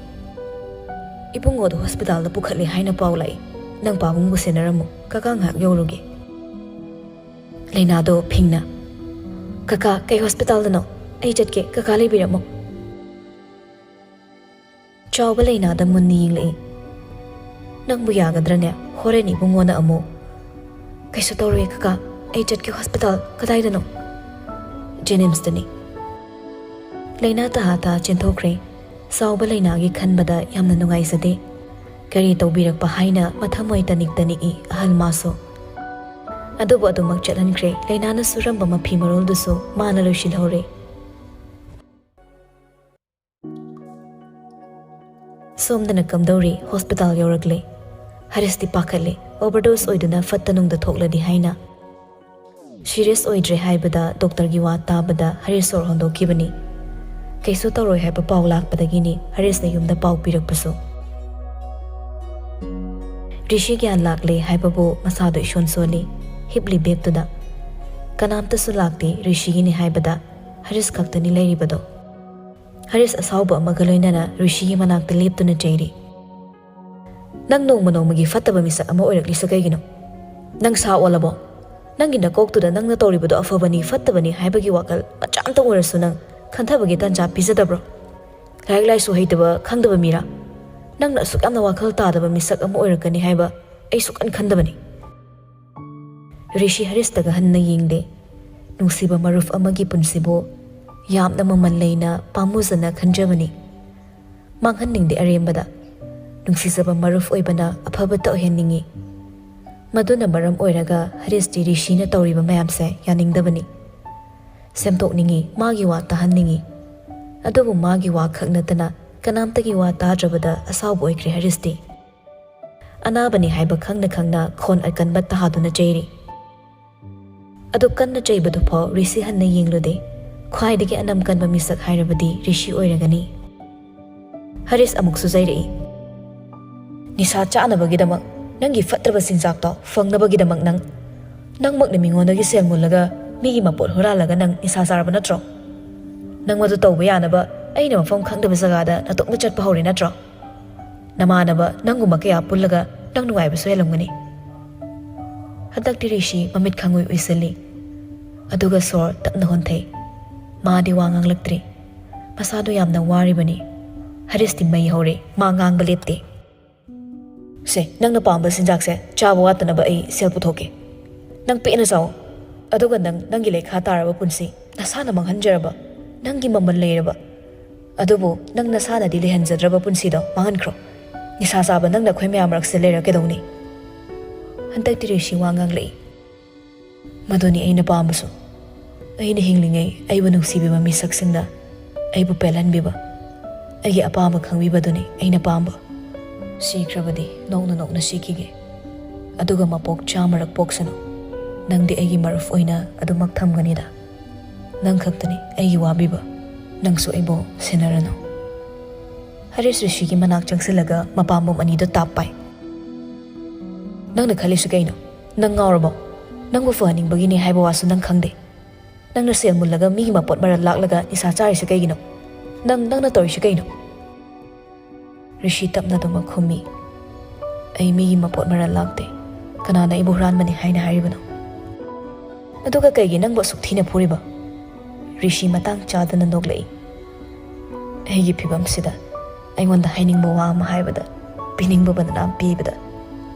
"ꯏꯕꯨꯡꯉꯣꯗꯣ hospitalꯗ ꯄꯨꯈꯠꯂꯦ ꯍꯥꯏꯅ ꯄꯥꯎ ꯂꯥꯛꯏ꯫ ꯅꯪ ꯄꯥꯕꯨꯡꯕꯨ ꯁꯦꯟꯅꯔꯝꯃꯨ, ꯀꯀꯥ ꯉꯥꯏꯍꯥꯛ ꯌꯧꯔꯨꯒꯦ꯫" ꯂꯩꯅꯥꯗꯣ ꯐꯤꯡꯅ, "ꯀꯀꯥ, ꯀꯩ hospitalꯗꯅꯣ? ꯑꯩ ꯆꯠꯀꯦ, ꯀꯀꯥ ꯂꯩꯕꯤꯔꯝꯃꯣ꯫" ꯆꯥꯎꯕ ꯂꯩꯅꯥꯗ ꯃꯨꯟꯅ ꯌꯦꯡꯂꯛꯏ꯫ "ꯅꯪꯕꯨ ꯌꯥꯒꯗ꯭ꯔꯅꯦ? ꯍꯣꯔꯦꯟ ꯏꯕꯨꯡꯉꯣꯅ ꯑꯃꯨꯛ꯫" "ꯀꯩꯁꯨ ꯇꯧꯔꯣꯏ ꯀꯀꯥ, ꯑꯩ ꯆꯠꯀꯦ hospital꯫ ꯀꯗꯥꯏꯗꯅꯣ?" "ꯖꯦꯅꯤꯝꯁꯇꯅꯤ꯫" ꯂꯩꯅꯥ ꯇꯍꯥ ꯇꯍꯥ ꯆꯦꯟꯊꯣꯛꯈ꯭ꯔꯦ꯫ ꯆꯥꯎꯕ ꯂꯩꯅꯥꯒꯤ ꯈꯟꯕꯗ ꯌꯥꯝꯅ ꯅꯨꯡꯉꯥꯏꯖꯗꯦ꯫ ꯀꯔꯤ ꯇꯧꯕꯤꯔꯛꯄ ꯍꯥꯏꯅ ꯃꯊꯃꯣꯏ ꯇꯅꯤꯛ ꯇꯅꯤꯛꯏ ꯑꯍꯜ ꯃꯥꯁꯨ꯫ ꯑꯗꯨꯕꯨ ꯑꯗꯨꯃꯛ ꯆꯠꯍꯟꯈ꯭ꯔꯦ꯫ ꯂꯩꯅꯥꯅ ꯁꯨꯔꯝꯕ ꯃꯐꯤ ꯃꯔꯣꯜꯗꯨꯁꯨ ꯃꯥꯅ ꯂꯣꯏꯁꯤꯜꯍꯧꯔꯦ꯫ ꯁꯣꯝꯗꯅ ꯀꯝꯗꯧꯔꯤ? Hospital ꯌꯧꯔꯛꯂꯦ꯫ ꯍꯔꯤꯁꯇꯤ ꯄꯥꯈꯠꯂꯦ, overdose ꯑꯣꯏꯗꯨꯅ ꯐꯠꯇ ꯅꯨꯡꯗ ꯊꯣꯛꯂꯗꯤ ꯍꯥꯏꯅ꯫ Serious ꯑꯣꯏꯗ꯭ꯔꯦ ꯍꯥꯏꯕꯗ doctorꯒꯤ ꯋꯥ ꯇꯥꯕꯗ ꯍꯔꯤꯁ ꯁꯣꯔ ꯍꯣꯟꯗꯣꯛꯈꯤꯕꯅꯤ꯫ ꯀꯩꯁꯨ ꯇꯧꯔꯣꯏ ꯍꯥꯏꯕ ꯄꯥꯎ ꯂꯥꯛꯄꯗꯒꯤꯅꯤ ꯍꯔꯤꯁꯅ ꯌꯨꯝꯗ ꯄꯥꯎ ꯄꯤꯔꯛꯄꯁꯨ꯫ ꯔꯤꯁꯤ ꯒ꯭ꯌꯥꯟ ꯂꯥꯛꯂꯦ ꯍꯥꯏꯕꯕꯨ ꯃꯁꯥꯗꯣ ꯏꯁꯣꯟ ꯁꯣꯜꯂꯤ, ꯍꯤꯞꯂꯤ bedꯇꯨꯗ꯫ ꯀꯅꯥꯝꯇꯁꯨ ꯂꯥꯛꯇꯦ ꯔꯤꯁꯤꯒꯤꯅꯤ ꯍꯥꯏꯕꯗ꯫ ꯍꯔꯤꯁ ꯈꯛꯇꯅꯤ ꯂꯩꯔꯤꯕꯗꯣ꯫ ꯍꯔꯤꯁ ꯑꯁꯥꯎꯕ ꯑꯃꯒ ꯂꯣꯏꯅꯅ ꯔꯤꯁꯤꯒꯤ ꯃꯅꯥꯛꯇ ꯂꯦꯞꯇꯨꯅ ꯆꯩꯔꯤ꯫ "ꯅꯪ ꯅꯣꯡꯃ ꯅꯣꯡꯃꯒꯤ ꯐꯠꯇꯕ ꯃꯤꯁꯛ ꯑꯃ ꯑꯣꯏꯔꯛꯂꯤꯁꯦ ꯀꯩꯒꯤꯅꯣ? ꯅꯪ ꯁꯥ ꯑꯣꯜꯂꯕꯣ? ꯅꯪꯒꯤ ꯅꯀꯣꯛꯇꯨꯗ ꯅꯪꯅ ꯇꯧꯔꯤꯕꯗꯣ ꯑꯐꯕꯅꯤ ꯐꯠꯇꯕꯅꯤ ꯍꯥꯏꯕꯒꯤ ꯋꯥꯈꯜ ꯃꯆꯥ ꯑꯝꯇ ꯑꯣꯏꯔꯁꯨ ꯅꯪ ꯈꯟꯊꯕꯒꯤ ꯇꯥꯟꯖꯥ ꯄꯤꯖꯗꯕ꯭ꯔꯣ? ꯂꯥꯏꯔꯤꯛ ꯂꯥꯏꯁꯨ ꯍꯩꯇꯕ, ꯈꯪꯗꯕ ꯃꯤꯔꯥ? ꯅꯪꯅ ꯑꯁꯨꯛ ꯌꯥꯝꯅ ꯋꯥꯈꯜ ꯇꯥꯗꯕ ꯃꯤꯁꯛ ꯑꯃ ꯑꯣꯏꯔꯛꯀꯅꯤ ꯍꯥꯏꯕ ꯑꯩ ꯁꯨꯛꯈꯟ ꯈꯟꯗꯕꯅꯤ꯫" ꯔꯤꯁꯤ ꯍꯔꯤꯁꯇꯒ ꯍꯟꯅ ꯌꯦꯡꯗꯦ꯫ ꯅꯨꯡꯁꯤꯕ ꯃꯔꯨꯞ ꯑꯃꯒꯤ ꯄꯨꯟꯁꯤꯕꯨ ꯌꯥꯝꯅ ꯃꯃꯜ ꯂꯩꯅ ꯄꯥꯝꯃꯨꯖꯅ ꯈꯟꯖꯕꯅꯤ꯫ ꯃꯥꯡꯍꯟꯅꯤꯡꯗꯦ ꯑꯔꯦꯝꯕꯗ꯫ ꯅꯨꯡꯁꯤꯖꯕ ꯃꯔꯨꯞ ꯑꯣꯏꯕꯅ ꯑꯐꯕꯇ ꯑꯣꯏꯍꯟꯅꯤꯡꯏ꯫ ꯃꯗꯨꯅ ꯃꯔꯝ ꯑꯣꯏꯔꯒ ꯍꯔꯤꯁꯇꯤ ꯔꯤꯁꯤꯅ ꯇꯧꯔꯤꯕ ꯃꯌꯥꯝꯁꯦ ꯌꯥꯅꯤꯡꯗꯕꯅꯤ꯫ ꯁꯦꯝꯗꯣꯛꯅꯤꯡꯏ, ꯃꯥꯒꯤ ꯋꯥ ꯇꯥꯍꯟꯅꯤꯡꯏ꯫ ꯑꯗꯨꯕꯨ ꯃꯥꯒꯤ ꯋꯥ ꯈꯛ ꯅꯠꯇꯅ ꯀꯅꯥꯝꯇꯒꯤ ꯋꯥ ꯇꯥꯗ꯭ꯔꯕꯗ ꯑꯁꯥꯎꯕ ꯑꯣꯏꯈ꯭ꯔꯦ ꯍꯔꯤꯁꯇꯤ꯫ ꯑꯅꯥꯕꯅꯤ ꯍꯥꯏꯕ ꯈꯪꯅ ꯈꯪꯅ ꯈꯣꯟ ꯑꯀꯟꯕ ꯇꯍꯥꯗꯨꯅ ꯆꯩꯔꯤ꯫ ꯑꯗꯨ ꯀꯟꯅ ꯆꯩꯕꯗꯨꯐꯥꯎ ꯔꯤꯁꯤ ꯍꯟꯅ ꯌꯦꯡꯂꯨꯗꯦ꯫ ꯈ꯭ꯋꯥꯏꯗꯒꯤ ꯑꯅꯝ ꯀꯟꯕ ꯃꯤꯁꯛ ꯍꯥꯏꯔꯕꯗꯤ ꯔꯤꯁꯤ ꯑꯣꯏꯔꯒꯅꯤ꯫ ꯍꯔꯤꯁ ꯑꯃꯨꯛꯁꯨ ꯆꯩꯔꯛꯏ꯫ "ꯅꯤꯁꯥ ꯆꯥꯅꯕꯒꯤꯗꯃꯛ, ꯅꯪꯒꯤ ꯐꯠꯇ꯭ꯔꯕ ꯆꯤꯟꯖꯥꯛꯇꯣ ꯐꯪꯅꯕꯒꯤꯗꯃꯛ ꯅꯪ, ꯅꯪꯃꯛꯅ ꯃꯤꯉꯣꯟꯗꯒꯤ ꯁꯦꯜ ꯃꯨꯜꯂꯒ, ꯃꯤꯒꯤ ꯃꯄꯣꯠ ꯍꯨꯔꯥꯜꯂꯒ ꯅꯪ ꯅꯤꯁꯥ ꯆꯥꯔꯕ ꯅꯠꯇ꯭ꯔꯣ? ꯅꯪ ꯃꯗꯨ ꯇꯧꯕ ꯌꯥꯅꯕ ꯑꯩꯅ ꯃꯐꯝ ꯈꯪꯗꯕ ꯖꯒꯥꯗ ꯅꯇꯣꯝꯇ ꯆꯠꯄ ꯍꯧꯔꯦ ꯅꯠꯇ꯭ꯔꯣ? ꯅꯃꯥꯟꯅꯕ ꯅꯪꯒꯨꯝꯕ ꯀꯌꯥ ꯄꯨꯜꯂꯒ ꯅꯪ ꯅꯨꯡꯉꯥꯏꯕꯁꯨ ꯍꯦꯜꯂꯝꯒꯅꯤ"꯫ ꯍꯟꯗꯛꯇꯤ ꯔꯤꯁꯤ ꯃꯃꯤꯠ ꯈꯪꯎꯏ ꯎꯏꯁꯤꯜꯂꯤ꯫ ꯑꯗꯨꯒ ꯁꯣꯔ ꯇꯞꯅ ꯍꯣꯟꯊꯩ꯫ ꯃꯥꯗꯤ ꯋꯥ ꯉꯥꯡꯂꯛꯇ꯭ꯔꯤ꯫ ꯃꯁꯥꯗꯣ ꯌꯥꯝꯅ ꯋꯥꯔꯤꯕꯅꯤ꯫ ꯍꯔꯤꯁꯇꯤ ꯃꯩ ꯍꯧꯔꯦ꯫ ꯃꯥ ꯉꯥꯡꯕ ꯂꯦꯞꯇꯦ꯫ "ꯁꯦ, ꯅꯪꯅ ꯄꯥꯝꯕ ꯆꯤꯟꯖꯥꯛꯁꯦ ꯆꯥꯕ ꯋꯥꯠꯇꯅꯕ ꯑꯩ ꯁꯦꯜ ꯄꯨꯊꯣꯛꯀꯦ꯫ ꯅꯪ ꯄꯦꯟꯅ ꯆꯥꯎ꯫ ꯑꯗꯨꯒ ꯅꯪ ꯅꯪꯒꯤ ꯂꯩꯈꯥ ꯇꯥꯔꯕ ꯄꯨꯟꯁꯤ, ꯅꯁꯥꯅ ꯃꯥꯡꯍꯟꯖꯔꯕ, ꯅꯪꯒꯤ ꯃꯃꯜ ꯂꯩꯔꯕ, ꯑꯗꯨꯕꯨ ꯅꯪ ꯅꯁꯥꯅꯗꯤ ꯂꯩꯍꯟꯖꯗ꯭ꯔꯕ ꯄꯨꯟꯁꯤꯗꯣ ꯃꯥꯡꯍꯟꯈ꯭ꯔꯣ꯫ ꯅꯤꯁꯥ ꯆꯥꯕ ꯅꯪꯅ ꯑꯩꯈꯣꯏ ꯃꯌꯥꯝ ꯃꯔꯛꯁꯤꯗ ꯂꯩꯔ ꯀꯩꯗꯧꯅꯤ?" ꯍꯟꯗꯛꯇꯤ ꯔꯤꯁꯤ ꯋꯥ ꯉꯥꯡꯂꯛꯏ꯫ "ꯃꯗꯨꯅꯤ ꯑꯩꯅ ꯄꯥꯝꯕꯁꯨ꯫ ꯑꯩꯅ ꯍꯤꯡꯂꯤꯉꯩ ꯑꯩꯕꯨ ꯅꯨꯡꯁꯤꯕꯤꯕ ꯃꯤꯁꯛꯁꯤꯡꯅ ꯑꯩꯕꯨ ꯄꯦꯜꯍꯟꯕꯤꯕ, ꯑꯩꯒꯤ ꯑꯄꯥꯝꯕ ꯈꯪꯕꯤꯕꯗꯨꯅꯤ ꯑꯩꯅ ꯄꯥꯝꯕ꯫ ꯁꯤꯈ꯭ꯔꯕꯗꯤ ꯅꯣꯛꯅ ꯅꯣꯛꯅ ꯁꯤꯈꯤꯒꯦ, ꯑꯗꯨꯒ ꯃꯄꯣꯛ ꯆꯥꯝꯃꯔꯛ ꯄꯣꯛꯁꯅꯨ꯫ ꯅꯪꯗꯤ ꯑꯩꯒꯤ ꯃꯔꯨꯞ ꯑꯣꯏꯅ ꯑꯗꯨꯃꯛ ꯊꯝꯒꯅꯤꯗ꯫ ꯅꯪ ꯈꯛꯇꯅꯤ ꯑꯩꯒꯤ ꯋꯥꯕꯤꯕ꯫ ꯅꯪꯁꯨ ꯑꯩꯕꯨ ꯁꯦꯟꯅꯔꯅꯨ"꯫ ꯍꯔꯤꯁ ꯔꯤꯁꯤꯒꯤ ꯃꯅꯥꯛ ꯆꯪꯁꯤꯜꯂꯒ ꯃꯄꯥꯝꯕꯣꯝ ꯑꯅꯤꯗꯣ ꯇꯥꯞ ꯄꯥꯏ꯫ "ꯅꯪꯅ ꯈꯜꯂꯤꯁꯤ ꯀꯩꯅꯣ? ꯅꯪ ꯉꯥꯎꯔꯕꯣ? ꯅꯪꯕꯨ ꯐꯍꯟꯅꯤꯡꯕꯒꯤꯅꯦ ꯍꯥꯏꯕ ꯋꯥꯁꯨ ꯅꯪ ꯈꯪꯗꯦ꯫ ꯅꯪꯅ ꯁꯦꯜ ꯃꯨꯜꯂꯒ ꯃꯤꯒꯤ ꯃꯄꯣꯠ ꯃꯔꯜ ꯂꯥꯛꯂꯒ ꯅꯤꯁꯥ ꯆꯥꯔꯤꯁꯤ ꯀꯩꯒꯤꯅꯣ? ꯅꯪ, ꯅꯪꯅ ꯇꯧꯔꯤꯁꯤ ꯀꯩꯅꯣ?" ꯔꯤꯁꯤ ꯇꯞꯅ ꯑꯗꯨꯃꯛ ꯈꯨꯝꯃꯤ꯫ "ꯑꯩ ꯃꯤꯒꯤ ꯃꯄꯣꯠ ꯃꯔꯜ ꯂꯥꯛꯇꯦ꯫ ꯀꯅꯥꯅ ꯑꯩꯕꯨ ꯍꯨꯔꯥꯟꯕꯅꯤ ꯍꯥꯏꯅ ꯍꯥꯏꯔꯤꯕꯅꯣ?" "ꯑꯗꯨꯒ ꯀꯩꯒꯤ ꯅꯪꯕꯨ ꯑꯁꯨꯛ ꯊꯤꯅ ꯐꯨꯔꯤꯕ?" ꯔꯤꯁꯤ ꯃꯇꯥꯡ ꯆꯥꯗꯅ ꯅꯣꯛꯂꯛꯏ꯫ "ꯑꯩꯒꯤ ꯐꯤꯕꯝꯁꯤꯗ ꯑꯩꯉꯣꯟꯗ ꯍꯥꯏꯅꯤꯡꯕ ꯋꯥ ꯑꯃ ꯍꯥꯏꯕꯗ ꯄꯤꯅꯤꯡꯕ ꯕꯗꯅꯥꯝ ꯄꯤꯕꯗ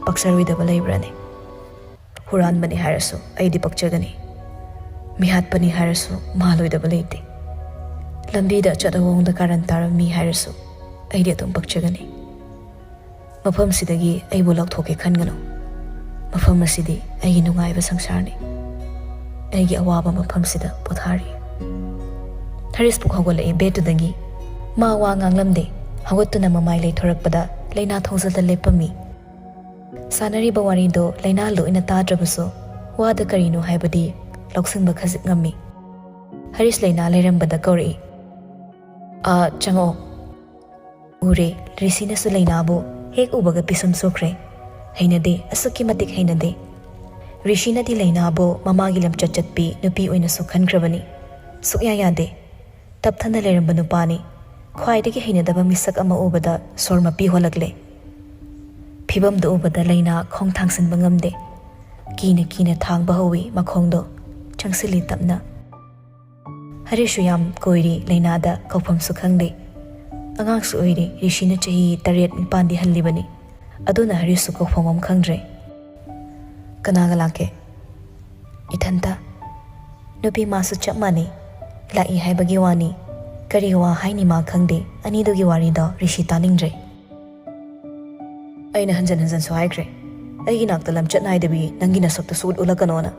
ꯄꯛꯆꯔꯣꯏꯗꯕ ꯂꯩꯕ꯭ꯔꯥꯅꯦ? ꯍꯨꯔꯥꯟꯕꯅꯤ ꯍꯥꯏꯔꯁꯨ ꯑꯩꯗꯤ ꯄꯛꯆꯒꯅꯤ꯫ ꯃꯤꯍꯥꯠꯄꯅꯤ ꯍꯥꯏꯔꯁꯨ ꯃꯥꯜꯂꯣꯏꯗꯕ ꯂꯩꯇꯦ꯫ ꯂꯝꯕꯤꯗ ꯑꯆꯠ ꯑꯋꯣꯡꯗ ꯀꯥꯔꯟ ꯇꯥꯔꯝꯃꯤ ꯍꯥꯏꯔꯁꯨ ꯑꯩꯗꯤ ꯑꯗꯨꯝ ꯄꯛꯆꯒꯅꯤ꯫ ꯃꯐꯝꯁꯤꯗꯒꯤ ꯑꯩꯕꯨ ꯂꯧꯊꯣꯛꯀꯦ ꯈꯟꯒꯅꯨ꯫ ꯃꯐꯝ ꯑꯁꯤꯗꯤ ꯑꯩꯒꯤ ꯅꯨꯡꯉꯥꯏꯕ ꯁꯪꯁꯥꯔꯅꯤ꯫ ꯑꯩꯒꯤ ꯑꯋꯥꯕ ꯃꯐꯝꯁꯤꯗ ꯄꯣꯊꯥꯔꯤ"꯫ ꯍꯔꯤꯁ ꯄꯨꯛ ꯍꯧꯒꯠꯂꯛꯏ ꯕꯦꯗꯇꯨꯗꯒꯤ꯫ ꯃꯥ ꯋꯥ ꯉꯥꯡꯂꯝꯗꯦ꯫ ꯍꯧꯒꯠꯇꯨꯅ ꯃꯃꯥꯏ ꯂꯩꯊꯣꯔꯛꯄꯗ ꯂꯩꯅꯥ ꯊꯣꯡꯖꯗ ꯂꯦꯞꯄꯝꯃꯤ꯫ ꯁꯥꯟꯅꯔꯤꯕ ꯋꯥꯔꯤꯗꯣ ꯂꯩꯅꯥ ꯂꯣꯏꯅ ꯇꯥꯗ꯭ꯔꯕꯁꯨ ꯋꯥꯗ ꯀꯔꯤꯅꯣ ꯍꯥꯏꯕꯗꯤ ꯂꯧꯁꯤꯟꯕ ꯈꯖꯤꯛ ꯉꯝꯃꯤ꯫ ꯍꯔꯤꯁ ꯂꯩꯅꯥ ꯂꯩꯔꯝꯕꯗ ꯀꯧꯔꯛꯏ꯫ "ꯑꯥ, ꯆꯪꯉꯛꯑꯣ꯫" ꯎꯔꯦ, ꯔꯤꯁꯤꯅꯁꯨ ꯂꯩꯅꯥꯕꯨ ꯍꯦꯛ ꯎꯕꯒ ꯄꯤꯁꯨꯝ ꯁꯨꯈ꯭ꯔꯦ꯫ ꯍꯩꯅꯗꯦ, ꯑꯁꯨꯛꯀꯤ ꯃꯇꯤꯛ ꯍꯩꯅꯗꯦ꯫ ꯔꯤꯁꯤꯅꯗꯤ ꯂꯩꯅꯥꯕꯨ ꯃꯃꯥꯒꯤ ꯂꯝꯆꯠ ꯆꯠꯄꯤ ꯅꯨꯄꯤ ꯑꯣꯏꯅꯁꯨ ꯈꯟꯈ꯭ꯔꯕꯅꯤ꯫ ꯁꯨꯛꯌꯥ ꯌꯥꯗꯦ꯫ ꯇꯞꯊꯅ ꯂꯩꯔꯝꯕ ꯅꯨꯄꯥꯅꯤ꯫ ꯈ꯭ꯋꯥꯏꯗꯒꯤ ꯍꯩꯅꯗꯕ ꯃꯤꯁꯛ ꯑꯃ ꯎꯕꯗ ꯁꯣꯔ ꯃꯄꯤ ꯍꯣꯜꯂꯛꯂꯦ꯫ ꯐꯤꯕꯝꯗꯨ ꯎꯕꯗ ꯂꯩꯅꯥ ꯈꯣꯡ ꯊꯥꯡꯁꯤꯟꯕ ꯉꯝꯗꯦ꯫ ꯀꯤꯅ ꯀꯤꯅ ꯊꯥꯡꯕ ꯍꯧꯏ ꯃꯈꯣꯡꯗꯣ꯫ ꯆꯪꯁꯤꯜꯂꯤ ꯇꯞꯅ꯫ ꯍꯔꯤꯁꯁꯨ ꯌꯥꯝ ꯀꯣꯏꯔꯤ ꯂꯩꯅꯥꯗ, ꯀꯧꯐꯝꯁꯨ ꯈꯪꯗꯦ꯫ ꯑꯉꯥꯡꯁꯨ ꯑꯣꯏꯔꯤ, ꯔꯤꯁꯤꯅ ꯆꯍꯤ ꯇꯔꯦꯠ ꯅꯤꯄꯥꯟꯗꯤ ꯍꯜꯂꯤꯕꯅꯤ꯫ ꯑꯗꯨꯅ ꯍꯔꯤꯁꯁꯨ ꯀꯧꯐꯝ ꯑꯃ ꯈꯪꯗ꯭ꯔꯦ꯫ "ꯀꯅꯥꯒ ꯂꯥꯛꯀꯦ?" "ꯏꯊꯟꯇ꯫" ꯅꯨꯄꯤ ꯃꯥꯁꯨ ꯆꯞ ꯃꯥꯟꯅꯩ꯫ ꯂꯥꯛꯏ ꯍꯥꯏꯕꯒꯤ ꯋꯥꯅꯤ꯫ ꯀꯔꯤ ꯋꯥ ꯍꯥꯏꯅꯤ ꯃꯥ ꯈꯪꯗꯦ꯫ ꯑꯅꯤꯗꯨꯒꯤ ꯋꯥꯔꯤꯗꯣ ꯔꯤꯁꯤ ꯇꯥꯅꯤꯡꯗ꯭ꯔꯦ꯫ "ꯑꯩꯅ ꯍꯟꯖꯟ ꯍꯟꯖꯟꯁꯨ ꯍꯥꯏꯈ꯭ꯔꯦ, ꯑꯩꯒꯤ ꯅꯥꯛꯇ ꯂꯝꯆꯠ ꯅꯥꯏꯗꯕꯤ ꯅꯪꯒꯤ ꯅꯁꯛꯇꯨ ꯁꯨꯠ ꯎꯠꯂꯛꯀꯅꯣꯅ꯫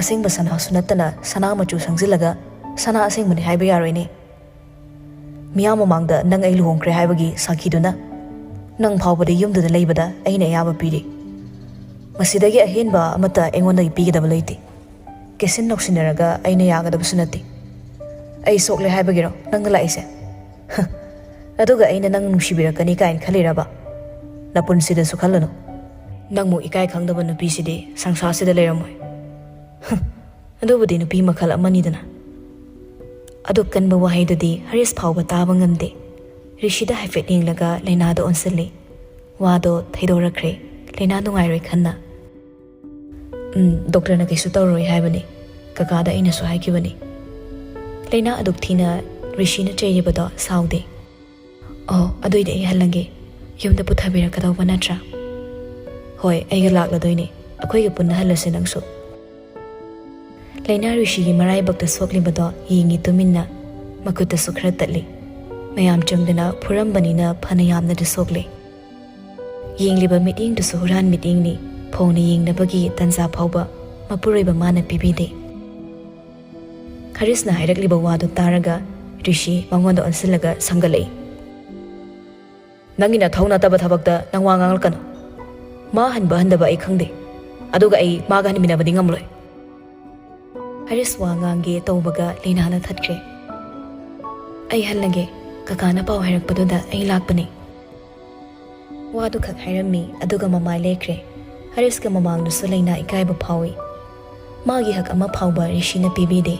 ꯑꯁꯦꯡꯕ ꯁꯅꯥꯁꯨ ꯅꯠꯇꯅ ꯁꯅꯥ ꯃꯆꯨ ꯁꯪꯖꯤꯜꯂꯒ ꯁꯅꯥ ꯑꯁꯦꯡꯕꯅꯤ ꯍꯥꯏꯕ ꯌꯥꯔꯣꯏꯅꯦ꯫ ꯃꯤꯌꯥꯝ ꯃꯃꯥꯡꯗ ꯅꯪ ꯑꯩ ꯂꯨꯍꯣꯡꯈ꯭ꯔꯦ ꯍꯥꯏꯕꯒꯤ ꯁꯥꯈꯤꯗꯨꯅ ꯅꯪ ꯐꯥꯎꯕꯗ ꯌꯨꯝꯗꯨꯗ ꯂꯩꯕꯗ ꯑꯩꯅ ꯑꯌꯥꯕ ꯄꯤꯔꯤ꯫ ꯃꯁꯤꯗꯒꯤ ꯑꯍꯦꯟꯕ ꯑꯃꯠꯇ ꯑꯩꯉꯣꯟꯗꯒꯤ ꯄꯤꯒꯗꯕ ꯂꯩꯇꯦ꯫ ꯀꯦꯁꯤꯟ ꯅꯧꯁꯤꯟꯅꯔꯒ ꯑꯩꯅ ꯌꯥꯒꯗꯕꯁꯨ ꯅꯠꯇꯦ꯫ ꯑꯩ ꯁꯣꯛꯂꯦ ꯍꯥꯏꯕꯒꯤꯔꯣ ꯅꯪꯅ ꯂꯥꯛꯏꯁꯦ? ꯍ, ꯑꯗꯨꯒ ꯑꯩꯅ ꯅꯪ ꯅꯨꯡꯁꯤꯕꯤꯔꯛꯀꯅꯤ ꯀꯥꯏꯅ ꯈꯜꯂꯤꯔꯕ? ꯅꯄꯨꯟꯁꯤꯗꯁꯨ ꯈꯜꯂꯨꯅꯨ꯫ ꯅꯪꯃꯨꯛ ꯏꯀꯥꯏ ꯈꯪꯗꯕ ꯅꯨꯄꯤꯁꯤꯗꯤ ꯁꯪꯁꯥꯔꯁꯤꯗ ꯂꯩꯔꯝꯃꯣꯏ꯫ ꯍ, ꯑꯗꯨꯕꯨꯗꯤ ꯅꯨꯄꯤ ꯃꯈꯜ ꯑꯃꯅꯤꯗꯅ꯫" ꯑꯗꯨꯛ ꯀꯟꯕ ꯋꯥꯍꯩꯗꯨꯗꯤ ꯍꯔꯤꯁ ꯐꯥꯎꯕ ꯇꯥꯕ ꯉꯝꯗꯦ꯫ ꯔꯤꯁꯤꯗ ꯍꯥꯏꯐꯦꯠ ꯌꯦꯡꯂꯒ ꯂꯩꯅꯥꯗ ꯑꯣꯟꯁꯤꯜꯂꯤ꯫ ꯋꯥꯗꯣ ꯊꯩꯗꯣꯔꯛꯈ꯭ꯔꯦ꯫ ꯂꯩꯅꯥ ꯅꯨꯡꯉꯥꯏꯔꯣꯏ ꯈꯟꯅ꯫ "ꯎꯝ, ꯗꯣꯛꯇꯔꯅ ꯀꯩꯁꯨ ꯇꯧꯔꯣꯏ ꯍꯥꯏꯕꯅꯤ꯫ ꯀꯀꯥꯗ ꯑꯩꯅꯁꯨ ꯍꯥꯏꯈꯤꯕꯅꯤ꯫" ꯂꯩꯅꯥ ꯑꯗꯨꯛ ꯊꯤꯅ ꯔꯤꯁꯤꯅ ꯆꯩꯔꯤꯕꯗꯣ ꯁꯥꯎꯗꯦ꯫ "ꯑꯣ, ꯑꯗꯨꯏꯗꯤ ꯑꯩ ꯍꯜꯂꯒꯦ꯫ ꯌꯨꯝꯗ ꯄꯨꯊꯕꯤꯔꯛꯀꯗꯧꯕ ꯅꯠꯇ꯭ꯔꯥ?" "ꯍꯣꯏ, ꯑꯩꯒ ꯂꯥꯛꯂꯗꯣꯏꯅꯦ꯫ ꯑꯩꯈꯣꯏꯒ ꯄꯨꯟꯅ ꯍꯜꯂꯁꯦ ꯅꯪꯁꯨ꯫" ꯂꯩꯅꯥ ꯔꯤꯁꯤꯒꯤ ꯃꯔꯥꯏꯕꯛꯇ ꯁꯣꯛꯂꯤꯕꯗꯣ ꯌꯦꯡꯉꯤ ꯇꯨꯃꯤꯟꯅ꯫ ꯃꯈꯨꯠꯇꯁꯨ ꯈꯔ ꯇꯠꯂꯤ꯫ ꯃꯌꯥꯝ ꯆꯪꯗꯅ ꯐꯨꯔꯝꯕꯅꯤꯅ ꯐꯅ ꯌꯥꯝꯅꯗꯤ ꯁꯣꯛꯂꯦ꯫ ꯌꯦꯡꯂꯤꯕ ꯃꯤꯠꯌꯦꯡꯗꯨꯁꯨ ꯍꯨꯔꯥꯟ ꯃꯤꯠꯌꯦꯡꯅꯤ꯫ ꯐꯣꯡꯅ ꯌꯦꯡꯅꯕꯒꯤ ꯇꯟꯖꯥ ꯐꯥꯎꯕ ꯃꯄꯨꯔꯣꯏꯕ ꯃꯥꯅ ꯄꯤꯕꯤꯗꯦ꯫ ꯍꯔꯤꯁꯅ ꯍꯥꯏꯔꯛꯂꯤꯕ ꯋꯥꯗꯨ ꯇꯥꯔꯒ ꯔꯤꯁꯤ ꯃꯉꯣꯟꯗ ꯑꯣꯟꯁꯤꯜꯂꯒ ꯁꯝꯒꯠꯂꯛꯏ꯫ "ꯅꯪꯒꯤ ꯅꯊꯧ ꯅꯠꯇꯕ ꯊꯕꯛꯇ ꯅꯪ ꯋꯥ ꯉꯥꯡꯂꯛꯀꯅꯨ꯫ ꯃꯥ ꯍꯟꯕ ꯍꯟꯗꯕ ꯑꯩ ꯈꯪꯗꯦ, ꯑꯗꯨꯒ ꯑꯩ ꯃꯥꯒ ꯍꯟꯃꯤꯟꯅꯕꯗꯤ ꯉꯝꯂꯣꯏ꯫ ꯍꯔꯤꯁ ꯋꯥ ꯉꯥꯡꯒꯦ ꯇꯧꯕꯒ ꯂꯩꯅꯥꯅ ꯊꯠꯈ꯭ꯔꯦ꯫ "ꯑꯩ ꯍꯜꯂꯒꯦ, ꯀꯀꯥꯅ ꯄꯥꯎ ꯍꯥꯏꯔꯛꯄꯗꯨꯗ ꯑꯩ ꯂꯥꯛꯄꯅꯤ"꯫ ꯋꯥꯗꯨ ꯈꯛ ꯍꯥꯏꯔꯝꯃꯤ, ꯑꯗꯨꯒ ꯃꯃꯥꯏ ꯂꯦꯛꯈ꯭ꯔꯦ꯫ ꯍꯔꯤꯁꯀ ꯃꯃꯥꯡꯗꯁꯨ ꯂꯩꯅꯥ ꯏꯀꯥꯏꯕ ꯐꯥꯎꯏ꯫ ꯃꯥꯒꯤ ꯍꯛ ꯑꯃ ꯐꯥꯎꯕ ꯔꯤꯁꯤꯅ ꯄꯤꯕꯤꯗꯦ꯫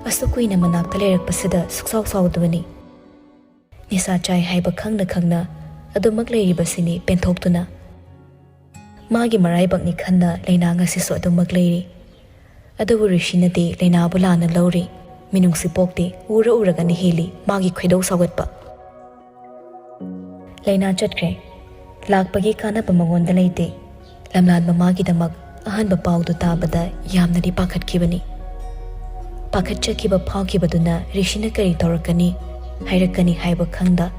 ꯑꯁꯨꯛ ꯀꯨꯏꯅ ꯃꯅꯥꯛꯇ ꯂꯩꯔꯛꯄꯁꯤꯗ ꯁꯨꯛꯁꯥꯎ ꯁꯥꯎꯗꯕꯅꯤ꯫ ꯅꯤꯁꯥ ꯆꯥꯏ ꯍꯥꯏꯕ ꯈꯪꯅ ꯈꯪꯅ ꯑꯗꯨꯃꯛ ꯂꯩꯔꯤꯕꯁꯤꯅꯤ ꯄꯦꯟꯊꯣꯛꯇꯨꯅ꯫ ꯃꯥꯒꯤ ꯃꯔꯥꯏꯕꯛꯅꯤ ꯈꯟꯅ ꯂꯩꯅꯥ ꯉꯁꯤꯁꯨ ꯑꯗꯨꯃꯛ ꯂꯩꯔꯤ꯫ ꯑꯗꯨꯕꯨ ꯔꯤꯁꯤꯅꯗꯤ ꯂꯩꯅꯥꯕꯨ ꯂꯥꯟꯅ ꯂꯧꯔꯤ꯫ ꯃꯤꯅꯨꯡꯁꯤ ꯄꯣꯛꯇꯦ, ꯎꯔ ꯎꯔꯒꯅ ꯍꯦꯜꯂꯤ ꯃꯥꯒꯤ ꯈꯣꯏꯗꯧ ꯁꯥꯎꯒꯠꯄ꯫ ꯂꯩꯅꯥ ꯆꯠꯈ꯭ꯔꯦ꯫ ꯂꯥꯛꯄꯒꯤ ꯀꯥꯟꯅꯕ ꯃꯉꯣꯟꯗ ꯂꯩꯇꯦ꯫ ꯂꯝꯂꯥꯟꯕ ꯃꯥꯒꯤꯗꯃꯛ ꯑꯍꯥꯟꯕ ꯄꯥꯎꯗꯨ ꯇꯥꯕꯗ ꯌꯥꯝꯅꯗꯤ ꯄꯥꯈꯠꯈꯤꯕꯅꯤ꯫ ꯄꯥꯈꯠꯆꯈꯤꯕ ꯐꯥꯎꯈꯤꯕꯗꯨꯅ ꯔꯤꯁꯤꯅ ꯀꯔꯤ ꯇꯧꯔꯛꯀꯅꯤ, ꯍꯥꯏꯔꯛꯀꯅꯤ ꯍꯥꯏꯕ ꯈꯪꯗ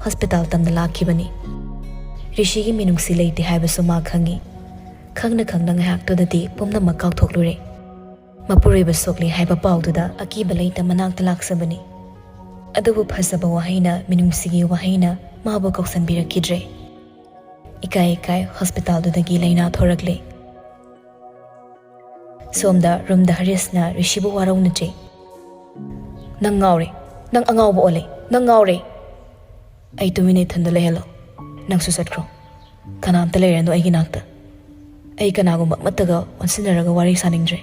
ꯍꯣꯁꯄꯤꯇꯥꯜ ꯇꯝꯅ ꯂꯥꯛꯈꯤꯕꯅꯤ꯫ ꯔꯤꯁꯤꯒꯤ ꯃꯤꯅꯨꯡꯁꯤ ꯂꯩꯇꯦ ꯍꯥꯏꯕꯁꯨ ꯃꯥ ꯈꯪꯏ꯫ ꯈꯪꯅ ꯈꯪꯅ ꯉꯥꯏꯍꯥꯛꯇꯨꯗꯗꯤ ꯄꯨꯝꯅꯃꯛ ꯀꯥꯎꯊꯣꯛꯂꯨꯔꯦ꯫ ꯃꯄꯨꯔꯣꯏꯕ ꯁꯣꯛꯂꯦ ꯍꯥꯏꯕ ꯄꯥꯎꯗꯨꯗ ꯑꯀꯤꯕ ꯂꯩꯇ ꯃꯅꯥꯛꯇ ꯂꯥꯛꯆꯕꯅꯤ꯫ ꯑꯗꯨꯕꯨ ꯐꯖꯕ ꯋꯥꯍꯩꯅ, ꯃꯤꯅꯨꯡꯁꯤꯒꯤ ꯋꯥꯍꯩꯅ ꯃꯥꯕꯨ ꯀꯧꯁꯟꯕꯤꯔꯛꯈꯤꯗ꯭ꯔꯦ꯫ ꯏꯀꯥꯏ ꯏꯀꯥꯏ ꯍꯣꯁꯄꯤꯇꯥꯜꯗꯨꯗꯒꯤ ꯂꯩꯅꯥ ꯊꯣꯔꯛꯂꯦ꯫ ꯁꯣꯝꯗ ꯔꯨꯝꯗ ꯍꯔꯤꯁꯅ ꯔꯤꯁꯤꯕꯨ ꯋꯥꯔꯧꯅꯖꯩ꯫ "ꯅꯪ ꯉꯥꯎꯔꯦ, ꯅꯪ ꯑꯉꯥꯎꯕ ꯑꯣꯜꯂꯦ, ꯅꯪ ꯉꯥꯎꯔꯦ꯫ ꯑꯩ ꯇꯨꯃꯤꯟꯅ ꯏꯊꯟꯗ ꯂꯩꯍꯜꯂꯣ, ꯅꯪꯁꯨ ꯆꯠꯈ꯭ꯔꯣ꯫ ꯀꯅꯥꯝꯇ ꯂꯩꯔꯅꯨ ꯑꯩꯒꯤ ꯅꯥꯛꯇ꯫ ꯑꯩ ꯀꯅꯥꯒꯨꯝꯕ ꯑꯃꯠꯇꯒ ꯑꯣꯟꯁꯤꯟꯅꯔꯒ ꯋꯥꯔꯤ ꯁꯥꯅꯤꯡꯗ꯭ꯔꯦ꯫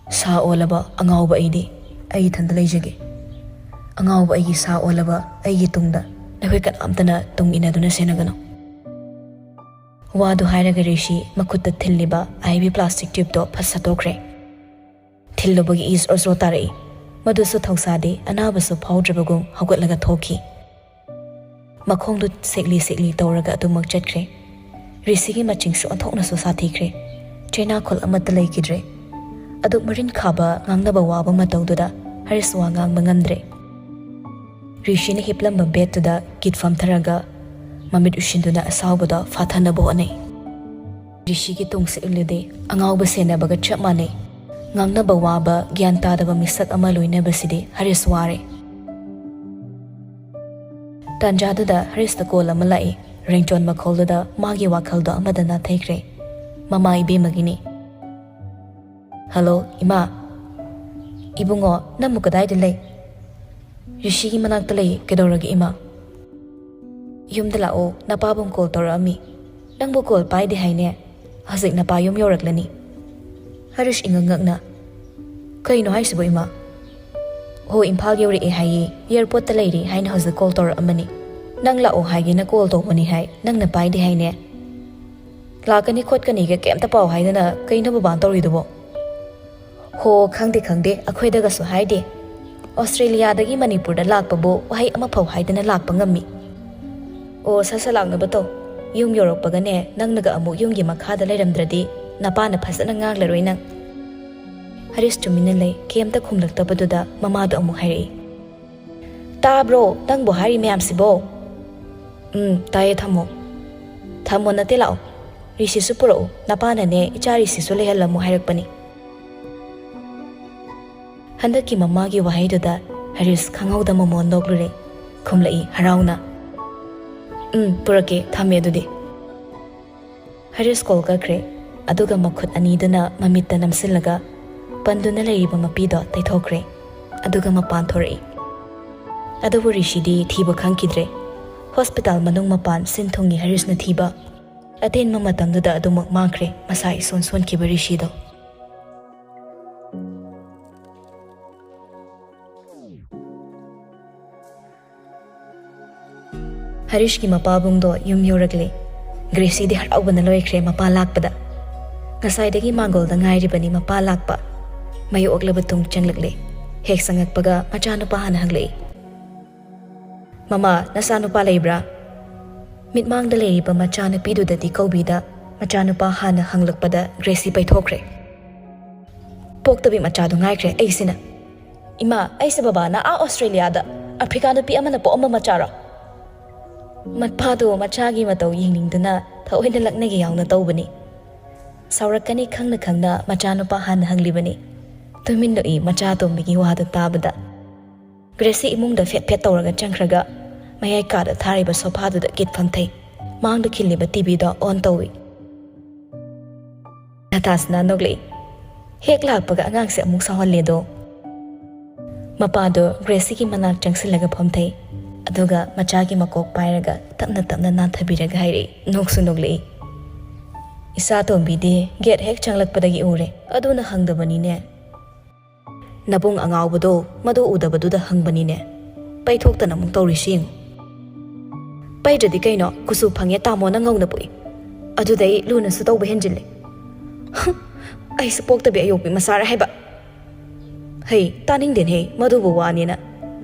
ꯁꯥ ꯑꯣꯜꯂꯕ ꯑꯉꯥꯎꯕ ꯑꯩꯗꯤ ꯑꯩ ꯏꯊꯟꯗ ꯂꯩꯖꯒꯦ꯫ ꯑꯉꯥꯎꯕ ꯑꯩꯒꯤ ꯁꯥ ꯑꯣꯜꯂꯕ ꯑꯩꯒꯤ ꯇꯨꯡꯗ ꯅꯈꯣꯏ ꯀꯅꯥꯝꯇꯅ ꯇꯨꯡ ꯏꯟꯅꯗꯨꯅ ꯁꯦꯟꯅꯒꯅꯨ"꯫ ꯋꯥꯗꯨ ꯍꯥꯏꯔꯒ ꯔꯤꯁꯤ ꯃꯈꯨꯠꯇ ꯊꯤꯜꯂꯤꯕ ꯑꯥꯏ ꯚꯤ ꯄ꯭ꯂꯥꯁꯇꯤꯛ ꯇ꯭ꯌꯨꯕꯇꯣ ꯐꯠ ꯁꯠꯇꯣꯛꯈ꯭ꯔꯦ꯫ ꯊꯤꯜꯂꯨꯕꯒꯤ ꯏꯁ ꯑꯣꯖꯣ ꯇꯥꯔꯛꯏ꯫ ꯃꯗꯨꯁꯨ ꯊꯧꯁꯥꯗꯦ, ꯑꯅꯥꯕꯁꯨ ꯐꯥꯎꯗ꯭ꯔꯕꯒꯨꯝ ꯍꯧꯒꯠꯂꯒ ꯊꯣꯛꯈꯤ꯫ ꯃꯈꯣꯡꯗꯨ ꯁꯦꯛꯂꯤ ꯁꯦꯛꯂꯤ ꯇꯧꯔꯒ ꯑꯗꯨꯃꯛ ꯆꯠꯈ꯭ꯔꯦ꯫ ꯔꯤꯁꯤꯒꯤ ꯃꯆꯤꯡꯁꯨ ꯑꯣꯟꯊꯣꯛꯅꯁꯨ ꯁꯥꯊꯤꯈ꯭ꯔꯦ꯫ ꯆꯩꯅꯥꯈꯣꯜ ꯑꯃꯠꯇ ꯂꯩꯈꯤꯗ꯭ꯔꯦ꯫ ꯑꯗꯨꯛ ꯃꯔꯤꯟ ꯈꯥꯕ, ꯉꯥꯡꯅꯕ ꯋꯥꯕ ꯃꯇꯧꯗꯨꯗ ꯍꯔꯤꯁ ꯋꯥ ꯉꯥꯡꯕ ꯉꯝꯗ꯭ꯔꯦ꯫ ꯔꯤꯁꯤꯅ ꯍꯤꯞꯂꯝꯕ ꯕꯦꯗꯇꯨꯗ ꯀꯤꯠ ꯐꯝꯊꯔꯒ ꯃꯃꯤꯠ ꯎꯏꯁꯤꯟꯗꯨꯅ ꯑꯁꯥꯎꯕꯗꯣ ꯐꯥꯊꯅꯕ ꯍꯣꯠꯅꯩ꯫ ꯔꯤꯁꯤꯒꯤ ꯇꯨꯡꯁꯤ ꯎꯠꯂꯨꯗꯦ, ꯑꯉꯥꯎꯕ ꯁꯦꯟꯅꯕꯒ ꯆꯞ ꯃꯥꯟꯅꯩ꯫ ꯉꯥꯡꯅꯕ ꯋꯥꯕ, ꯒ꯭ꯌꯥꯟ ꯇꯥꯗꯕ ꯃꯤꯁꯛ ꯑꯃ ꯂꯣꯏꯅꯕꯁꯤꯗꯤ ꯍꯔꯤꯁ ꯋꯥꯔꯦ꯫ ꯇꯥꯟꯖꯥꯗꯨꯗ ꯍꯔꯤꯁꯇ ꯀꯣꯜ ꯑꯃ ꯂꯥꯛꯏ꯫ ꯔꯤꯡꯇꯣꯟ ꯃꯈꯣꯜꯗꯨꯗ ꯃꯥꯒꯤ ꯋꯥꯈꯜꯗꯣ ꯑꯃꯗ ꯅꯥꯊꯩꯈ꯭ꯔꯦ꯫ ꯃꯃꯥ ꯏꯕꯦꯝꯃꯒꯤꯅꯤ꯫ "ꯍꯜꯂꯣ, ꯏꯃꯥ꯫ ꯏꯕꯨꯡꯉꯣ, ꯅꯪꯕꯨ ꯀꯗꯥꯏꯗ ꯂꯩ?" "ꯔꯤꯁꯤꯒꯤ ꯃꯅꯥꯛꯇ ꯂꯩ꯫ ꯀꯩꯗꯧꯔꯒꯦ, ꯏꯃꯥ?" "ꯌꯨꯝꯗ ꯂꯥꯛꯑꯣ, ꯅꯄꯥꯕꯨꯡ ꯀꯣꯜ ꯇꯧꯔꯛꯑꯝꯃꯤ꯫ ꯅꯪꯕꯨ ꯀꯣꯜ ꯄꯥꯏꯗꯦ ꯍꯥꯏꯅꯦ꯫ ꯍꯧꯖꯤꯛ ꯅꯄꯥ ꯌꯨꯝ ꯌꯧꯔꯛꯂꯅꯤ꯫" ꯍꯔꯤꯁ ꯏꯉꯛ ꯉꯛꯅ, "ꯀꯩꯅꯣ ꯍꯥꯏꯁꯤꯕꯣ, ꯏꯃꯥ?" "ꯍꯣ, ꯏꯝꯐꯥꯜ ꯌꯧꯔꯛꯑꯦ ꯍꯥꯏꯌꯦ, ꯑꯦꯌꯥꯔꯄꯣꯔꯠꯇ ꯂꯩꯔꯦ ꯍꯥꯏꯅ ꯍꯧꯖꯤꯛ ꯀꯣꯜ ꯇꯧꯔꯛꯑꯝꯕꯅꯤ꯫ ꯅꯪ ꯂꯥꯛꯑꯣ ꯍꯥꯏꯒꯦꯅ ꯀꯣꯜ ꯇꯧꯕꯅꯤ ꯍꯥꯏ, ꯅꯪꯅ ꯄꯥꯏꯗꯦ ꯍꯥꯏꯅꯦ꯫ ꯂꯥꯛꯀꯅꯤ ꯈꯣꯠꯀꯅꯤꯒ ꯀꯩꯝꯇ ꯄꯥꯎ ꯍꯥꯏꯗꯅ ꯀꯩꯅꯣ ꯕꯕꯥꯅ ꯇꯧꯔꯤꯗꯨꯕꯣ?" "ꯍꯣ, ꯈꯪꯗꯦ ꯈꯪꯗꯦ, ꯑꯩꯈꯣꯏꯗꯒꯁꯨ ꯍꯥꯏꯗꯦ꯫ ꯑꯣꯁꯇ꯭ꯔꯦꯂꯤꯌꯥꯗꯒꯤ ꯃꯅꯤꯄꯨꯔꯗ ꯂꯥꯛꯄꯕꯨ ꯋꯥꯍꯩ ꯑꯃꯐꯥꯎ ꯍꯥꯏꯗꯅ ꯂꯥꯛꯄ ꯉꯝꯃꯤ꯫ ꯑꯣ, ꯁꯠ ꯁꯠ ꯂꯥꯛꯅꯕ ꯇꯧ꯫ ꯌꯨꯝ ꯌꯧꯔꯛꯄꯒꯅꯦ, ꯅꯪꯅꯒ ꯑꯃꯨꯛ ꯌꯨꯝꯒꯤ ꯃꯈꯥꯗ ꯂꯩꯔꯝꯗ꯭ꯔꯗꯤ ꯅꯄꯥꯅ ꯐꯖꯅ ꯉꯥꯡꯂꯔꯣꯏ ꯅꯪ꯫" ꯍꯔꯤꯁ ꯇꯨꯃꯤꯟꯅ ꯂꯩ꯫ ꯀꯩꯝꯇ ꯈꯨꯝꯂꯛꯇꯕꯗꯨꯗ ꯃꯃꯥꯗꯣ ꯑꯃꯨꯛ ꯍꯥꯏꯔꯛꯏ, "ꯇꯥꯕ꯭ꯔꯣ ꯅꯪꯕꯨ ꯍꯥꯏꯔꯤ ꯃꯌꯥꯝꯁꯤꯕꯣ?" "ꯎꯝ, ꯇꯥꯏꯌꯦ, ꯊꯝꯃꯣ꯫" "ꯊꯝꯃꯣ ꯅꯠꯇꯦ, ꯂꯥꯛꯑꯣ꯫ ꯔꯤꯁꯤꯁꯨ ꯄꯨꯔꯛꯎ꯫ ꯅꯄꯥꯅꯅꯦ ꯏꯆꯥ ꯔꯤꯁꯤꯁꯨ ꯂꯩꯍꯜꯂꯝꯃꯨ ꯍꯥꯏꯔꯛꯄꯅꯤ꯫" ꯍꯟꯗꯛꯀꯤ ꯃꯃꯥꯒꯤ ꯋꯥꯍꯩꯗꯨꯗ ꯍꯔꯤꯁ ꯈꯪꯍꯧꯗ ꯃꯃꯣꯟ ꯅꯣꯛꯂꯨꯔꯦ꯫ ꯈꯨꯝꯂꯛꯏ ꯍꯔꯥꯎꯅ, "ꯎꯝ, ꯄꯨꯔꯛꯀꯦ, ꯊꯝꯃꯦ ꯑꯗꯨꯗꯤ꯫" ꯍꯔꯤꯁ ꯀꯣꯜ ꯀꯛꯈ꯭ꯔꯦ꯫ ꯑꯗꯨꯒ ꯃꯈꯨꯠ ꯑꯅꯤꯗꯨꯅ ꯃꯃꯤꯠꯇ ꯅꯝꯁꯤꯜꯂꯒ ꯄꯟꯗꯨꯅ ꯂꯩꯔꯤꯕ ꯃꯄꯤꯗꯣ ꯇꯩꯊꯣꯛꯈ꯭ꯔꯦ꯫ ꯑꯗꯨꯒ ꯃꯄꯥꯟ ꯊꯣꯔꯛꯏ꯫ ꯑꯗꯨꯕꯨ ꯔꯤꯁꯤꯗꯤ ꯊꯤꯕ ꯈꯪꯈꯤꯗ꯭ꯔꯦ꯫ ꯍꯣꯁꯄꯤꯇꯥꯜ ꯃꯅꯨꯡ ꯃꯄꯥꯟ ꯁꯤꯟ ꯊꯨꯡꯉꯤ ꯍꯔꯤꯁꯅ ꯊꯤꯕ꯫ ꯑꯇꯦꯟꯕ ꯃꯇꯝꯗꯨꯗ ꯑꯗꯨꯃꯛ ꯃꯥꯡꯈ꯭ꯔꯦ ꯃꯁꯥ ꯏꯁꯣꯟ ꯁꯣꯟꯈꯤꯕ ꯔꯤꯁꯤꯗꯣ꯫ ꯍꯔꯤꯁꯀꯤ ꯃꯄꯥꯕꯨꯡꯗꯣ ꯌꯨꯝ ꯌꯧꯔꯛꯂꯦ꯫ ꯒ꯭ꯔꯦꯁꯤꯗꯤ ꯍꯔꯥꯎꯕꯅ ꯂꯣꯏꯈ꯭ꯔꯦ ꯃꯄꯥ ꯂꯥꯛꯄꯗ꯫ ꯉꯁꯥꯏꯗꯒꯤ ꯃꯥꯡꯒꯣꯜꯗ ꯉꯥꯏꯔꯤꯕꯅꯤ ꯃꯄꯥ ꯂꯥꯛꯄ꯫ ꯃꯌꯣꯛꯂꯕ ꯇꯨꯡ ꯆꯪꯂꯛꯂꯦ꯫ ꯍꯦꯛ ꯆꯪꯉꯛꯄꯒ ꯃꯆꯥꯅꯨꯄꯥ ꯍꯥꯟꯅ ꯍꯪꯂꯛꯏ, "ꯃꯃꯥ, ꯅꯆꯥꯅꯨꯄꯥ ꯂꯩꯕ꯭ꯔꯥ?" ꯃꯤꯠꯃꯥꯡꯗ ꯂꯩꯔꯤꯕ ꯃꯆꯥꯅꯨꯄꯤꯗꯨꯗꯗꯤ ꯀꯧꯕꯤꯗ ꯃꯆꯥꯅꯨꯄꯥ ꯍꯥꯟꯅ ꯍꯪꯂꯛꯄꯗ ꯒ꯭ꯔꯦꯁꯤ ꯄꯩꯊꯣꯛꯈ꯭ꯔꯦ꯫ ꯄꯣꯛꯇꯕꯤ ꯃꯆꯥꯗꯣ ꯉꯥꯏꯈ꯭ꯔꯦ ꯑꯩꯁꯤꯅ꯫ "ꯏꯃꯥ, ꯑꯩꯁꯦ ꯕꯕꯥꯅ ꯑꯥ ꯑꯣꯁꯇ꯭ꯔꯦꯂꯤꯌꯥꯗ ꯑꯐ꯭ꯔꯤꯀꯥ ꯅꯨꯄꯤ ꯑꯃꯅ ꯄꯣꯛꯑꯝꯕ ꯃꯆꯥꯔꯣ?" ꯃꯄꯥꯗꯣ ꯃꯆꯥꯒꯤ ꯃꯇꯧ ꯌꯦꯡꯅꯤꯡꯗꯨꯅ ꯊꯑꯣꯏꯅ ꯂꯛꯅꯒꯦ ꯌꯥꯎꯅ ꯇꯧꯕꯅꯤ꯫ ꯁꯥꯎꯔꯛꯀꯅꯤ ꯈꯪꯅ ꯈꯪꯅ ꯃꯆꯥꯅꯨꯄꯥ ꯍꯥꯟꯅ ꯍꯪꯂꯤꯕꯅꯤ꯫ ꯇꯨꯃꯤꯟ ꯅꯣꯛꯏ ꯃꯆꯥ ꯑꯇꯣꯝꯕꯤꯒꯤ ꯋꯥꯗꯨ ꯇꯥꯕꯗ꯫ ꯒ꯭ꯔꯦꯁꯤ ꯏꯃꯨꯡꯗ ꯐꯦꯠ ꯐꯦꯠ ꯇꯧꯔꯒ ꯆꯪꯈ꯭ꯔꯒ ꯃꯌꯥꯏ ꯀꯥꯗ ꯊꯥꯔꯤꯕ ꯁꯣꯐꯥꯗꯨꯗ ꯀꯤꯠ ꯐꯝꯊꯩ꯫ ꯃꯥꯡꯗ ꯈꯤꯜꯂꯤꯕ ꯇꯤꯚꯤꯗꯣ ꯑꯣꯟ ꯇꯧꯏ꯫ ꯅꯇꯥꯁꯅꯥ ꯅꯣꯛꯂꯛꯏ꯫ ꯍꯦꯛ ꯂꯥꯛꯄꯒ ꯑꯉꯥꯡꯁꯦ ꯑꯃꯨꯛ ꯁꯥꯎꯍꯜꯂꯦꯗꯣ꯫ ꯃꯄꯥꯗꯣ ꯒ꯭ꯔꯦꯁꯤꯒꯤ ꯃꯅꯥꯛ ꯆꯪꯁꯤꯜꯂꯒ ꯐꯝꯊꯩ꯫ ꯑꯗꯨꯒ ꯃꯆꯥꯒꯤ ꯃꯀꯣꯛ ꯄꯥꯏꯔꯒ ꯇꯞꯅ ꯇꯞꯅ ꯅꯥꯟꯊꯕꯤꯔꯒ ꯍꯥꯏꯔꯛꯏ, ꯅꯣꯛꯁꯨ ꯅꯣꯛꯂꯛꯏ꯫ "ꯏꯆꯥ ꯇꯣꯝꯕꯤꯗꯤ ꯒꯦꯠ ꯍꯦꯛ ꯆꯪꯂꯛꯄꯗꯒꯤ ꯎꯔꯦ꯫ ꯑꯗꯨꯅ ꯍꯪꯗꯕꯅꯤꯅꯦ꯫ ꯅꯕꯨꯡ ꯑꯉꯥꯎꯕꯗꯣ ꯃꯗꯨ ꯎꯗꯕꯗꯨꯗ ꯍꯪꯕꯅꯤꯅꯦ꯫ ꯄꯩꯊꯣꯛꯇꯅ ꯑꯃꯨꯛ ꯇꯧꯔꯤꯁꯤ ꯌꯦꯡꯉꯨ꯫ ꯄꯩꯗ꯭ꯔꯗꯤ ꯀꯩꯅꯣ, ꯀꯨꯆꯨ ꯐꯪꯉꯦ ꯇꯥꯃꯣꯅ ꯉꯧꯅ ꯄꯣꯛꯏ꯫ ꯑꯗꯨꯗꯩ ꯂꯨꯅꯁꯨ ꯇꯧꯕ ꯍꯦꯟꯖꯤꯜꯂꯦ꯫ ꯍꯨꯝ, ꯑꯩꯁꯨ ꯄꯣꯛꯇꯕꯤ ꯑꯌꯣꯛꯄꯤ ꯃꯆꯥꯔ ꯍꯥꯏꯕ꯫ ꯍꯩ, ꯇꯥꯅꯤꯡꯗꯦꯅꯦ ꯃꯗꯨꯕꯨ ꯋꯥꯅꯦꯅ꯫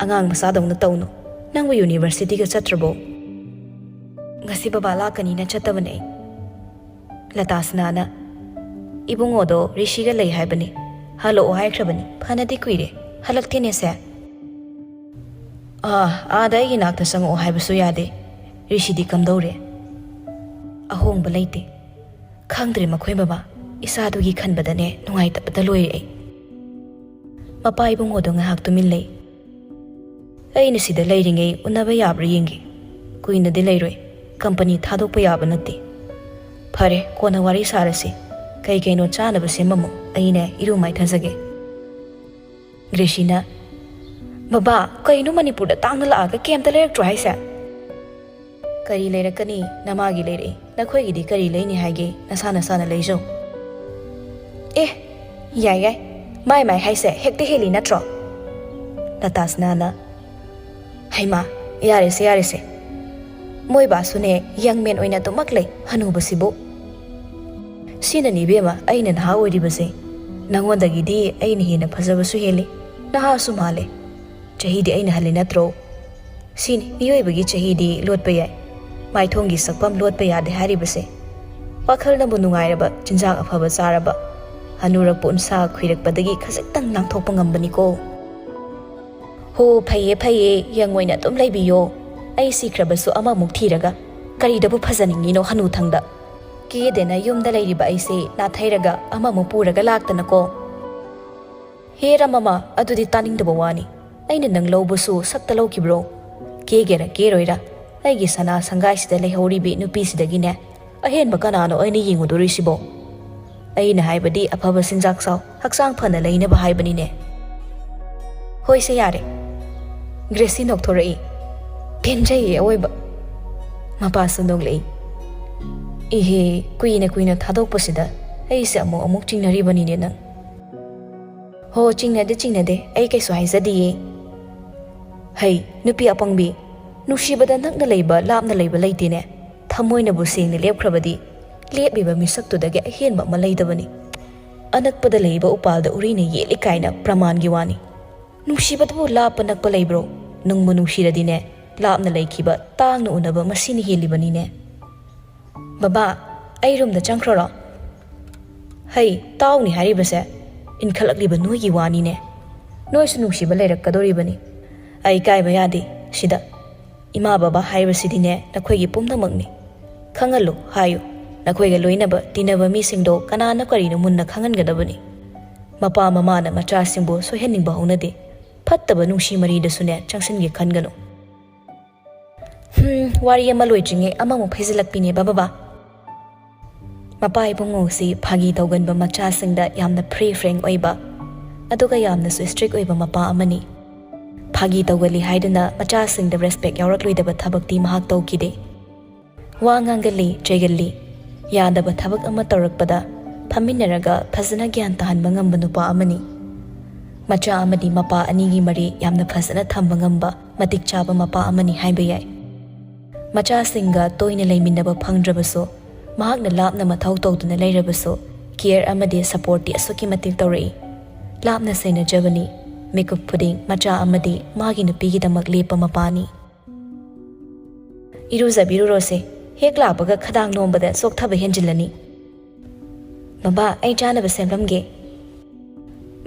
ꯑꯉꯥꯡ ꯃꯆꯥꯗꯧꯅ ꯇꯧꯅꯨ꯫ ꯅꯪꯕꯨ ꯌꯨꯅꯤꯚꯔꯁꯤꯇꯤꯒ ꯆꯠꯇ꯭ꯔꯕꯣ?" "ꯉꯁꯤ ꯕꯕꯥ ꯂꯥꯛꯀꯅꯤꯅ ꯆꯠꯇꯕꯅꯦ ꯑꯩ꯫" ꯂꯇꯥꯁꯅꯥꯅ, "ꯏꯕꯨꯡꯉꯣꯗꯣ ꯔꯤꯁꯤꯒ ꯂꯩ ꯍꯥꯏꯕꯅꯤ, ꯍꯜꯂꯛꯑꯣ ꯍꯥꯏꯈ꯭ꯔꯕꯅꯤ, ꯐꯅꯗꯤ ꯀꯨꯏꯔꯦ, ꯍꯜꯂꯛꯇꯦꯅꯦ ꯁꯦ꯫ ꯑꯥ, ꯑꯥꯗ ꯑꯩꯒꯤ ꯅꯥꯛꯇ ꯆꯪꯉꯛꯑꯣ ꯍꯥꯏꯕꯁꯨ ꯌꯥꯗꯦ, ꯔꯤꯁꯤꯗꯤ ꯀꯝꯗꯧꯔꯦ?" "ꯑꯍꯣꯡꯕ ꯂꯩꯇꯦ꯫ ꯈꯪꯗ꯭ꯔꯦ ꯃꯈꯣꯏ ꯕꯕꯥ, ꯏꯆꯥꯗꯨꯒꯤ ꯈꯟꯕꯗꯅꯦ ꯅꯨꯡꯉꯥꯏꯇꯕꯗ ꯂꯣꯏꯔꯦ ꯑꯩ꯫" ꯃꯄꯥ ꯏꯕꯨꯡꯉꯣꯗꯣ ꯉꯥꯏꯍꯥꯛ ꯇꯨꯃꯤꯟ ꯂꯩ꯫ "ꯑꯩꯅ ꯁꯤꯗ ꯂꯩꯔꯤꯉꯩ ꯎꯅꯕ ꯌꯥꯕ꯭ꯔꯥ ꯌꯦꯡꯒꯦ꯫ ꯀꯨꯏꯅꯗꯤ ꯂꯩꯔꯣꯏ, ꯀꯝꯄꯅꯤ ꯊꯥꯗꯣꯛꯄ ꯌꯥꯕ ꯅꯠꯇꯦ꯫ ꯐꯔꯦ, ꯀꯣꯟꯅ ꯋꯥꯔꯤ ꯁꯥꯔꯁꯤ꯫ ꯀꯩ ꯀꯩꯅꯣ ꯆꯥꯅꯕ ꯁꯦꯝꯃꯝꯃꯨ, ꯑꯩꯅꯦ ꯏꯔꯨ ꯃꯥꯏꯊꯖꯒꯦ꯫" ꯒ꯭ꯔꯦꯁꯤꯅ, "ꯕꯕꯥ, ꯀꯩꯅꯣ ꯃꯅꯤꯄꯨꯔꯗ ꯇꯥꯡꯅ ꯂꯥꯛꯑꯒ ꯀꯩꯝꯇ ꯂꯩꯔꯛꯇ꯭ꯔꯣ ꯍꯥꯏꯁꯦ?" "ꯀꯔꯤ ꯂꯩꯔꯛꯀꯅꯤ? ꯅꯃꯥꯒꯤ ꯂꯩꯔꯛꯏ꯫ ꯅꯈꯣꯏꯒꯤꯗꯤ ꯀꯔꯤ ꯂꯩꯅꯤ ꯍꯥꯏꯒꯦ? ꯅꯁꯥ ꯅꯁꯥꯅ ꯂꯩꯖꯧ꯫" "ꯑꯦ, ꯌꯥꯏ ꯌꯥꯏ, ꯃꯥꯏ ꯃꯥꯏ ꯍꯥꯏꯁꯦ ꯍꯦꯛꯇ ꯍꯦꯜꯂꯤ ꯅꯠꯇ꯭ꯔꯣ?" ꯂꯇꯥꯁꯅꯥꯅ, "ꯍꯩꯃꯥ, ꯌꯥꯔꯦꯁꯦ ꯌꯥꯔꯦꯁꯦ꯫ ꯃꯣꯏ ꯕꯥꯁꯨꯅꯦ ꯌꯪ ꯃꯦꯟ ꯑꯣꯏꯅ ꯑꯗꯨꯃꯛ ꯂꯩ, ꯍꯅꯨꯕꯁꯤꯕꯨ꯫ ꯁꯤꯅꯅꯤ ꯏꯕꯦꯝꯃ ꯑꯩꯅ ꯅꯍꯥ ꯑꯣꯏꯔꯤꯕꯁꯦ꯫ ꯅꯉꯣꯟꯗꯒꯤꯗꯤ ꯑꯩꯅ ꯍꯦꯟꯅ ꯐꯖꯕꯁꯨ ꯍꯦꯜꯂꯤ, ꯅꯍꯥꯁꯨ ꯃꯥꯜꯂꯦ꯫ ꯆꯍꯤꯗꯤ ꯑꯩꯅ ꯍꯜꯂꯤ ꯅꯠꯇ꯭ꯔꯣ? ꯁꯤꯅꯤ, ꯃꯤꯑꯣꯏꯕꯒꯤ ꯆꯍꯤꯗꯤ ꯂꯣꯠꯄ ꯌꯥꯏ, ꯃꯥꯏꯊꯣꯡꯒꯤ ꯁꯛꯐꯝ ꯂꯣꯠꯄ ꯌꯥꯗꯦ ꯍꯥꯏꯔꯤꯕꯁꯦ꯫ ꯋꯥꯈꯜꯅꯕꯨ ꯅꯨꯡꯉꯥꯏꯔꯕ, ꯆꯤꯟꯖꯥꯛ ꯑꯐꯕ ꯆꯥꯔꯕ, ꯍꯅꯨꯔꯛꯄ ꯎꯟꯁꯥ ꯈꯨꯏꯔꯛꯄꯗꯒꯤ ꯈꯖꯤꯛꯇꯪ ꯂꯥꯡꯊꯣꯛꯄ ꯉꯝꯕꯅꯤꯀꯣ꯫" "ꯍꯣ, ꯐꯩꯌꯦ ꯐꯩꯌꯦ, ꯌꯪ ꯑꯣꯏꯅ ꯑꯗꯨꯝ ꯂꯩꯕꯤꯌꯣ꯫ ꯑꯩ ꯁꯤꯈ꯭ꯔꯕꯁꯨ ꯑꯃꯃꯨꯛ ꯊꯤꯔꯒ ꯀꯔꯤꯗꯕꯨ ꯐꯖꯅꯤꯡꯉꯤꯅꯣ ꯍꯅꯨꯊꯪꯗ? ꯀꯦꯗꯦꯅ ꯌꯨꯝꯗ ꯂꯩꯔꯤꯕ ꯑꯩꯁꯦ ꯅꯥꯊꯩꯔꯒ ꯑꯃꯃꯨꯛ ꯄꯨꯔꯒ ꯂꯥꯛꯇꯅꯀꯣ꯫" "ꯍꯦ ꯔꯃꯃ, ꯑꯗꯨꯗꯤ ꯇꯥꯅꯤꯡꯗꯕ ꯋꯥꯅꯤ꯫ ꯑꯩꯅ ꯅꯪ ꯂꯧꯕꯁꯨ ꯁꯛꯇ ꯂꯧꯈꯤꯕ꯭ꯔꯣ? ꯀꯦꯒꯦꯔꯥ ꯀꯦꯔꯣꯏꯔꯥ, ꯑꯩꯒꯤ ꯁꯅꯥ ꯁꯪꯒꯥꯏꯁꯤꯗ ꯂꯩꯍꯧꯔꯤꯕꯤ ꯅꯨꯄꯤꯁꯤꯗꯒꯤꯅꯦ ꯑꯍꯦꯟꯕ ꯀꯅꯥꯅꯣ ꯑꯩꯅ ꯌꯦꯡꯉꯨꯗꯣꯔꯤꯁꯤꯕꯣ? ꯑꯩꯅ ꯍꯥꯏꯕꯗꯤ ꯑꯐꯕ ꯆꯤꯟꯖꯥꯛ ꯆꯥꯎ, ꯍꯛꯆꯥꯡ ꯐꯅ ꯂꯩꯅꯕ ꯍꯥꯏꯕꯅꯤꯅꯦ꯫ ꯍꯣꯏꯁꯦ ꯌꯥꯔꯦ꯫ ꯒ꯭ꯔꯦꯁꯤ ꯅꯣꯛꯊꯣꯔꯛꯏ꯫ ꯄꯦꯟꯖꯩꯌꯦ ꯑꯋꯣꯏꯕ꯫ ꯃꯄꯥꯁꯨ ꯅꯣꯛꯂꯛꯏ꯫ ꯏꯍꯦ, ꯀꯨꯏꯅ ꯀꯨꯏꯅ ꯊꯥꯗꯣꯛꯄꯁꯤꯗ ꯑꯩꯁꯦ ꯑꯃꯨꯛ ꯑꯃꯨꯛ ꯆꯤꯡꯅꯔꯤꯕꯅꯤꯅꯦ ꯅꯪ꯫ ꯍꯣ, ꯆꯤꯡꯅꯗꯦ ꯆꯤꯡꯅꯗꯦ, ꯑꯩ ꯀꯩꯁꯨ ꯍꯥꯏꯖꯗꯤꯌꯦ꯫ ꯍꯩ, ꯅꯨꯄꯤ ꯑꯄꯪꯕꯤ, ꯅꯨꯡꯁꯤꯕꯗ ꯅꯛꯅ ꯂꯩꯕ ꯂꯥꯞꯅ ꯂꯩꯕ ꯂꯩꯇꯦꯅꯦ꯫ ꯊꯃꯣꯏꯅꯕꯨ ꯁꯦꯡꯅ ꯂꯦꯞꯈ꯭ꯔꯕꯗꯤ ꯂꯦꯞꯂꯤꯕ ꯃꯤꯁꯛꯇꯨꯗꯒꯤ ꯑꯍꯦꯟꯕ ꯑꯃ ꯂꯩꯇꯕꯅꯤ꯫ ꯑꯅꯛꯄꯗ ꯂꯩꯕ ꯎꯄꯥꯜꯗ ꯎꯔꯤꯅ ꯌꯦꯠꯂꯤ ꯀꯥꯏꯅ ꯄ꯭ꯔꯃꯥꯟꯒꯤ ꯋꯥꯅꯤ꯫ ꯅꯨꯡꯁꯤꯕꯗꯕꯨ ꯂꯥꯞꯄ ꯅꯛꯄ ꯂꯩꯕ꯭ꯔꯣ? ꯅꯨꯡꯕꯨ ꯅꯨꯡꯁꯤꯔꯗꯤꯅꯦ, ꯂꯥꯞꯅ ꯂꯩꯈꯤꯕ ꯇꯥꯡꯅ ꯎꯅꯕ ꯃꯁꯤꯅ ꯍꯦꯜꯂꯤꯕꯅꯤꯅꯦ꯫ ꯕꯕꯥ, ꯑꯩ ꯔꯨꯝꯗ ꯆꯪꯈ꯭ꯔꯣꯔꯣ? ꯍꯩ, ꯇꯥꯎꯅꯤ ꯍꯥꯏꯔꯤꯕꯁꯦ ꯏꯟꯈꯠꯂꯛꯂꯤꯕ ꯅꯣꯏꯒꯤ ꯋꯥꯅꯤꯅꯦ꯫ ꯅꯣꯏꯁꯨ ꯅꯨꯡꯁꯤꯕ ꯂꯩꯔꯛꯀꯗꯣꯔꯤꯕꯅꯤ꯫ ꯑꯩ ꯀꯥꯏꯕ ꯌꯥꯗꯦ ꯁꯤꯗ꯫ ꯏꯃꯥ ꯕꯕꯥ ꯍꯥꯏꯕꯁꯤꯗꯤꯅꯦ ꯅꯈꯣꯏꯒꯤ ꯄꯨꯝꯅꯃꯛꯅꯤ꯫ ꯈꯪꯍꯜꯂꯨ ꯍꯥꯏꯌꯨ꯫ ꯅꯈꯣꯏꯒ ꯂꯣꯏꯅꯕ ꯇꯤꯟꯅꯕ ꯃꯤꯁꯤꯡꯗꯣ ꯀꯅꯥꯅ ꯀꯔꯤꯅꯣ ꯃꯨꯟꯅ ꯈꯪꯍꯟꯒꯗꯕꯅꯤ꯫ ꯃꯄꯥ ꯃꯃꯥꯅ ꯃꯆꯥꯁꯤꯡꯕꯨ ꯁꯣꯏꯍꯟꯅꯤꯡꯕ ꯍꯧꯅꯗꯦ꯫ ꯐꯠꯇꯕ ꯅꯨꯡꯁꯤ ꯃꯔꯤꯗꯁꯨꯅꯦ ꯆꯪꯁꯤꯟꯒꯦ ꯈꯟꯒꯅꯨ꯫ ꯍꯝ, ꯋꯥꯔꯤ ꯑꯃ ꯂꯣꯏꯗ꯭ꯔꯤꯉꯩ ꯑꯃꯃꯨꯛ ꯐꯩꯖꯤꯜꯂꯛꯄꯤꯅꯦꯕ ꯕꯕꯥ꯫ ꯃꯄꯥ ꯏꯕꯨꯡꯉꯣꯁꯤ ꯐꯥꯒꯤ ꯇꯧꯒꯟꯕ ꯃꯆꯥꯁꯤꯡꯗ ꯌꯥꯝꯅ free frank ꯑꯣꯏꯕ, ꯑꯗꯨꯒ ꯌꯥꯝꯅꯁꯨ strict ꯑꯣꯏꯕ ꯃꯄꯥ ꯑꯃꯅꯤ꯫ ꯐꯥꯒꯤ ꯇꯧꯒꯜꯂꯤ ꯍꯥꯏꯗꯨꯅ ꯃꯆꯥꯁꯤꯡꯗ respect ꯌꯥꯎꯔꯛꯂꯣꯏꯗꯕ ꯊꯕꯛꯇꯤ ꯃꯍꯥꯛ ꯇꯧꯈꯤꯗꯦ꯫ ꯋꯥ ꯉꯥꯡꯒꯜꯂꯤ, ꯆꯩꯒꯜꯂꯤ꯫ ꯌꯥꯗꯕ ꯊꯕꯛ ꯑꯃ ꯇꯧꯔꯛꯄꯗ ꯐꯝꯃꯤꯟꯅꯔꯒ ꯐꯖꯅ ꯒ꯭ꯌꯥꯟ ꯇꯥꯍꯟꯕ ꯉꯝꯕ ꯅꯨꯄꯥ ꯑꯃꯅꯤ꯫ ꯃꯆꯥ ꯑꯃꯗꯤ ꯃꯄꯥ ꯑꯅꯤꯒꯤ ꯃꯔꯤ ꯌꯥꯝꯅ ꯐꯖꯅ ꯊꯝꯕ ꯉꯝꯕ ꯃꯇꯤꯛ ꯆꯥꯕ ꯃꯄꯥ ꯑꯃꯅꯤ ꯍꯥꯏꯕ ꯌꯥꯏ꯫ ꯃꯆꯥꯁꯤꯡꯒ ꯇꯣꯏꯅ ꯂꯩꯃꯤꯟꯅꯕ ꯐꯪꯗ꯭ꯔꯕꯁꯨ, ꯃꯍꯥꯛꯅ ꯂꯥꯞꯅ ꯃꯊꯧ ꯇꯧꯗꯨꯅ ꯂꯩꯔꯕꯁꯨ, care ꯑꯃꯗꯤ supportꯇꯤ ꯑꯁꯨꯛꯀꯤ ꯃꯇꯤꯛ ꯇꯧꯔꯛꯏ꯫ ꯂꯥꯞꯅ ꯁꯦꯟꯅꯖꯕꯅꯤ꯫ ꯃꯤꯀꯨꯞ ꯈꯨꯗꯤꯡ ꯃꯆꯥ ꯑꯃꯗꯤ ꯃꯥꯒꯤ ꯅꯨꯄꯤꯒꯤꯗꯃꯛ ꯂꯦꯞꯄ ꯃꯄꯥꯅꯤ꯫ ꯏꯔꯨꯖꯕꯤꯔꯨꯔꯣꯁꯦ, ꯍꯦꯛ ꯂꯥꯛꯄꯒ ꯈꯗꯥꯡ ꯅꯣꯝꯕꯗ ꯆꯣꯛꯊꯕ ꯍꯦꯟꯖꯤꯜꯂꯅꯤ꯫ ꯕꯕꯥ, ꯑꯩ ꯆꯥꯅꯕ ꯁꯦꯝꯂꯝꯒꯦ꯫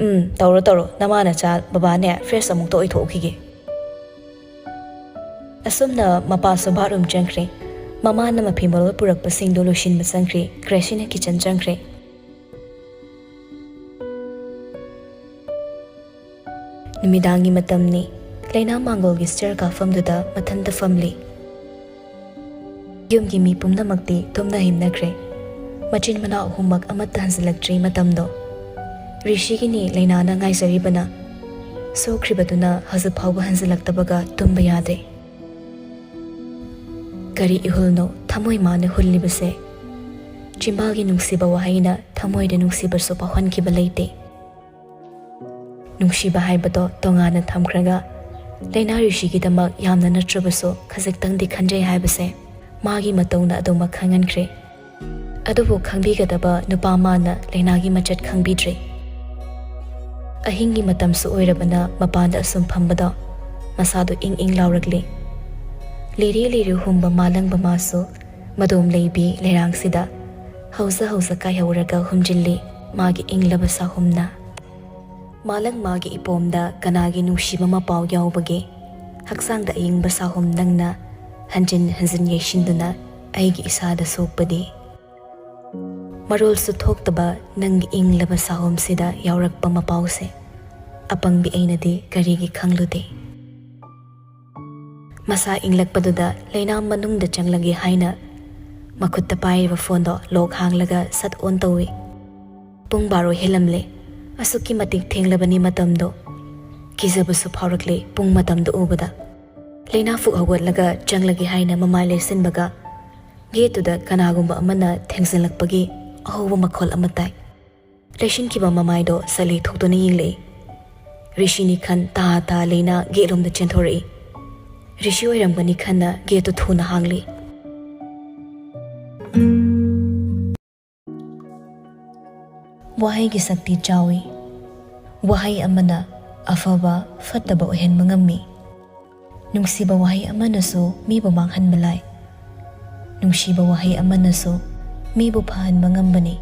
ꯎꯝ, ꯇꯧꯔꯣ ꯇꯧꯔꯣ, ꯅꯃꯥ ꯅꯆꯥ ꯕꯕꯥꯅꯦ fresh ꯑꯃꯨꯛꯇ ꯑꯣꯏꯊꯣꯛꯎꯈꯤꯒꯦ꯫ ꯑꯁꯨꯝꯅ ꯃꯄꯥꯁꯨ bathroom ꯆꯪꯈ꯭ꯔꯦ꯫ ꯃꯃꯥꯅ ꯃꯐꯤ ꯃꯔꯣꯜ ꯄꯨꯔꯛꯄꯁꯤꯡꯗꯨ ꯂꯣꯏꯁꯤꯟꯕ ꯆꯪꯈ꯭ꯔꯦ꯫ ꯒ꯭ꯔꯦꯁꯤꯅ kitchen ꯆꯪꯈ꯭ꯔꯦ꯫ ꯅꯨꯃꯤꯗꯥꯡꯒꯤ ꯃꯇꯝꯅꯤ꯫ ꯂꯩꯅꯥ ꯃꯥꯡꯒꯣꯜꯒꯤ stair ꯀꯥꯐꯝꯗꯨꯗ ꯃꯊꯟꯇ ꯐꯝꯂꯤ꯫ ꯌꯨꯝꯒꯤ ꯃꯤ ꯄꯨꯝꯅꯃꯛꯇꯤ ꯇꯨꯝꯅ ꯍꯤꯞꯅꯈ꯭ꯔꯦ꯫ ꯃꯆꯤꯟ ꯃꯅꯥꯎ ꯑꯍꯨꯝꯃꯛ ꯑꯃꯠꯇ ꯍꯟꯖꯤꯜꯂꯛꯇ꯭ꯔꯤ ꯃꯇꯝꯗꯣ꯫ ꯔꯤꯁꯤꯒꯤꯅꯤ ꯂꯩꯅꯥꯅ ꯉꯥꯏꯖꯔꯤꯕꯅ ꯁꯣꯛꯈ꯭ꯔꯤꯕꯗꯨꯅ ꯍꯧꯖꯤꯛ ꯐꯥꯎꯕ ꯍꯟꯖꯤꯜꯂꯛꯇꯕꯒ ꯇꯨꯝꯕ ꯌꯥꯗꯦ꯫ ꯀꯔꯤ ꯏꯍꯨꯜꯅꯣ ꯊꯃꯣꯏ ꯃꯥꯅ ꯍꯨꯜꯂꯤꯕꯁꯦ? ꯆꯤꯝꯕꯥꯜꯒꯤ ꯅꯨꯡꯁꯤꯕ ꯋꯥꯍꯩꯅ ꯊꯃꯣꯏꯗ ꯅꯨꯡꯁꯤꯕꯁꯨ ꯐꯥꯎꯍꯟꯈꯤꯕ ꯂꯩꯇꯦ꯫ ꯅꯨꯡꯁꯤꯕ ꯍꯥꯏꯕꯗꯣ ꯇꯣꯉꯥꯟꯅ ꯊꯝꯈ꯭ꯔꯒ, ꯂꯩꯅꯥ ꯔꯤꯁꯤꯒꯤꯗꯃꯛ ꯌꯥꯝꯅ ꯅꯠꯇ꯭ꯔꯕꯁꯨ ꯈꯖꯤꯛꯇꯪꯗꯤ ꯈꯟꯖꯩ ꯍꯥꯏꯕꯁꯦ ꯃꯥꯒꯤ ꯃꯇꯧꯅ ꯑꯗꯨꯃꯛ ꯈꯪꯍꯟꯈ꯭ꯔꯦ꯫ ꯑꯗꯨꯕꯨ ꯈꯪꯕꯤꯒꯗꯕ ꯅꯨꯄꯥ ꯃꯥꯅ ꯂꯩꯅꯥꯒꯤ ꯃꯆꯠ ꯈꯪꯕꯤꯗ꯭ꯔꯦ꯫ ꯑꯍꯤꯡꯒꯤ ꯃꯇꯝꯁꯨ ꯑꯣꯏꯔꯕꯅ ꯃꯄꯥꯟꯗ ꯑꯁꯨꯝ ꯐꯝꯕꯗꯣ ꯃꯁꯥꯗꯨ ꯏꯪ ꯏꯪ ꯂꯥꯎꯔꯛꯂꯤ꯫ ꯂꯤꯔꯤ ꯂꯤꯔꯤ ꯍꯨꯝꯕ ꯃꯥꯂꯪꯕ ꯃꯥꯁꯨ ꯃꯗꯣꯝ ꯂꯩꯕꯤ ꯂꯩꯔꯥꯡꯁꯤꯗ ꯍꯧꯖ ꯍꯧꯖ ꯀꯥꯏꯍꯧꯔꯒ ꯍꯨꯝꯖꯤꯜꯂꯤ ꯃꯥꯒꯤ ꯏꯪꯂꯕ ꯁꯥꯍꯨꯝꯅ꯫ ꯃꯥꯂꯪ ꯃꯥꯒꯤ ꯏꯄꯣꯝꯗ ꯀꯅꯥꯒꯤ ꯅꯨꯡꯁꯤꯕ ꯃꯄꯥꯎ ꯌꯥꯎꯕꯒꯦ? ꯍꯛꯆꯥꯡꯗ ꯑꯏꯪꯕ ꯁꯥꯍꯨꯝ ꯅꯪꯅ ꯍꯟꯖꯤꯟ ꯍꯟꯖꯤꯟ ꯌꯩꯁꯤꯟꯗꯨꯅ ꯑꯩꯒꯤ ꯏꯁꯥꯗ ꯁꯣꯛꯄꯗꯤ꯫ ꯃꯔꯣꯜꯁꯨ ꯊꯣꯛꯇꯕ ꯅꯪꯒꯤ ꯏꯪꯂꯕ ꯁꯥꯍꯨꯝꯁꯤꯗ ꯌꯥꯎꯔꯛꯄ ꯃꯄꯥꯎꯁꯦ ꯑꯄꯪꯕꯤ ꯑꯩꯅꯗꯤ ꯀꯔꯤꯒꯤ ꯈꯪꯂꯨꯗꯦ? ꯃꯁꯥ ꯏꯪꯂꯛꯄꯗꯨꯗ ꯂꯩꯅꯥ ꯃꯅꯨꯡꯗ ꯆꯪꯂꯒꯦ ꯍꯥꯏꯅ ꯃꯈꯨꯠꯇ ꯄꯥꯏꯔꯤꯕ ꯐꯣꯟꯗꯣ ꯂꯣꯛ ꯍꯥꯡꯂꯒ ꯁꯠ ꯑꯣꯟ ꯇꯧꯏ꯫ ꯄꯨꯡ ꯕꯥꯔꯣ ꯍꯦꯜꯂꯝꯂꯦ꯫ ꯑꯁꯨꯛꯀꯤ ꯃꯇꯤꯛ ꯊꯦꯡꯂꯕꯅꯤ ꯃꯇꯝꯗꯣ꯫ ꯀꯤꯖꯕꯁꯨ ꯐꯥꯎꯔꯛꯂꯦ ꯄꯨꯡ ꯃꯇꯝꯗꯣ ꯎꯕꯗ꯫ ꯂꯩꯅꯥ ꯐꯨꯛ ꯍꯧꯒꯠꯂꯒ ꯆꯪꯂꯒꯦ ꯍꯥꯏꯅ ꯃꯃꯥꯏ ꯂꯩꯁꯤꯟꯕꯒ ꯒꯦꯠꯇꯨꯗ ꯀꯅꯥꯒꯨꯝꯕ ꯑꯃꯅ ꯊꯦꯡꯖꯤꯜꯂꯛꯄꯒꯤ ꯑꯍꯧꯕ ꯃꯈꯣꯜ ꯑꯃ ꯇꯥꯏ꯫ ꯂꯩꯁꯤꯟꯈꯤꯕ ꯃꯃꯥꯏꯗꯣ ꯁꯠ ꯂꯩꯊꯣꯛꯇꯨꯅ ꯌꯦꯡꯂꯛꯏ꯫ ꯔꯤꯁꯤꯅꯤ ꯈꯟ ꯇꯥ ꯇꯥ ꯂꯩꯅ ꯒꯦꯠꯂꯣꯝꯗ ꯆꯦꯟꯊꯣꯔꯛꯏ꯫ ꯔꯤꯁꯤ ꯑꯣꯏꯔꯝꯒꯅꯤ ꯈꯟꯅ ꯒꯦꯠꯇꯨ ꯊꯨꯅ ꯍꯥꯡꯂꯤ꯫ ꯋꯥꯍꯩꯒꯤ ꯁꯛꯇꯤ ꯆꯥꯎꯏ꯫ ꯋꯥꯍꯩ ꯑꯃꯅ ꯑꯐꯕ, ꯐꯠꯇꯕ ꯑꯣꯏꯍꯟꯕ ꯉꯝꯃꯤ꯫ ꯅꯨꯡꯁꯤꯕ ꯋꯥꯍꯩ ꯑꯃꯅꯁꯨ ꯃꯤꯕꯨ ꯃꯥꯡꯍꯟꯕ ꯂꯥꯏ꯫ ꯅꯨꯡꯁꯤꯕ ꯋꯥꯍꯩ ꯑꯃꯅꯁꯨ ꯃꯤꯕꯨ ꯐꯍꯟꯕ ꯉꯝꯕꯅꯤ꯫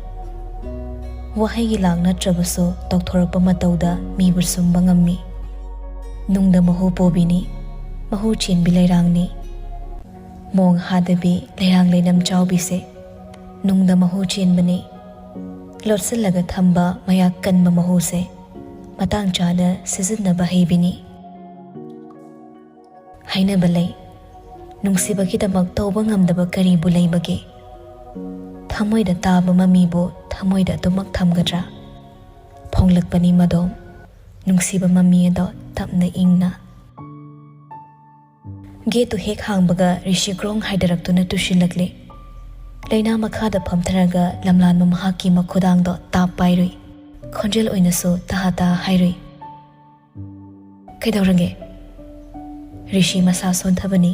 ꯋꯥꯍꯩꯒꯤ ꯂꯥꯡ ꯅꯠꯇ꯭ꯔꯕꯁꯨ ꯇꯧꯊꯣꯔꯛꯄ ꯃꯇꯧꯗ ꯃꯤꯕꯨ ꯁꯨꯝꯕ ꯉꯝꯃꯤ꯫ ꯅꯨꯡꯗ ꯃꯍꯨ ꯄꯨꯕꯤꯅꯤ, ꯃꯍꯨ ꯆꯦꯟꯕꯤ ꯂꯩꯔꯥꯡꯅꯤ꯫ ꯃꯣꯡ ꯍꯥꯗꯕꯤ ꯂꯩꯔꯥꯡ ꯂꯩꯅꯝ ꯆꯥꯎꯕꯤꯁꯦ ꯅꯨꯡꯗ ꯃꯍꯨ ꯆꯦꯟꯕꯅꯤ꯫ ꯂꯣꯠꯁꯤꯜꯂꯒ ꯊꯝꯕ ꯃꯌꯥꯛ ꯀꯟꯕ ꯃꯍꯨꯁꯦ ꯃꯇꯥꯡ ꯆꯥꯅ ꯁꯤꯖꯤꯟꯅꯕ ꯍꯩꯕꯤꯅꯤ꯫ ꯍꯥꯏꯅꯕ ꯂꯩ, ꯅꯨꯡꯁꯤꯕꯒꯤꯗꯃꯛ ꯇꯧꯕ ꯉꯝꯗꯕ ꯀꯔꯤꯕꯨ ꯂꯩꯕꯒꯦ? ꯊꯃꯣꯏꯗ ꯇꯥꯕ ꯃꯃꯤꯕꯨ ꯊꯃꯣꯏꯗ ꯑꯗꯨꯃꯛ ꯊꯝꯒꯗ꯭ꯔꯥ? ꯐꯣꯡꯂꯛꯄꯅꯤ ꯃꯗꯣꯝ, ꯅꯨꯡꯁꯤꯕ ꯃꯃꯤ ꯑꯗꯣ ꯇꯞꯅ ꯏꯪꯅ꯫ ꯒꯦꯠꯇꯨ ꯍꯦꯛ ꯍꯥꯡꯕꯒ ꯔꯤꯁꯤ ꯒ꯭ꯔꯣꯡ ꯍꯥꯏꯗꯔꯛꯇꯨꯅ ꯇꯨꯁꯤꯜꯂꯛꯂꯦ꯫ ꯂꯩꯅꯥ ꯃꯈꯥꯗ ꯐꯝꯊꯔꯒ ꯂꯝꯂꯥꯟꯕ ꯃꯍꯥꯛꯀꯤ ꯃꯈꯨꯗꯥꯡꯗꯣ ꯇꯥꯞ ꯄꯥꯏꯔꯨꯏ꯫ ꯈꯣꯟꯖꯦꯜ ꯑꯣꯏꯅꯁꯨ ꯇꯍꯥ ꯇꯍꯥ ꯍꯥꯏꯔꯨꯏ꯫ "ꯀꯩꯗꯧꯔꯒꯦ?" ꯔꯤꯁꯤ ꯃꯁꯥ ꯁꯣꯟꯊꯕꯅꯤ꯫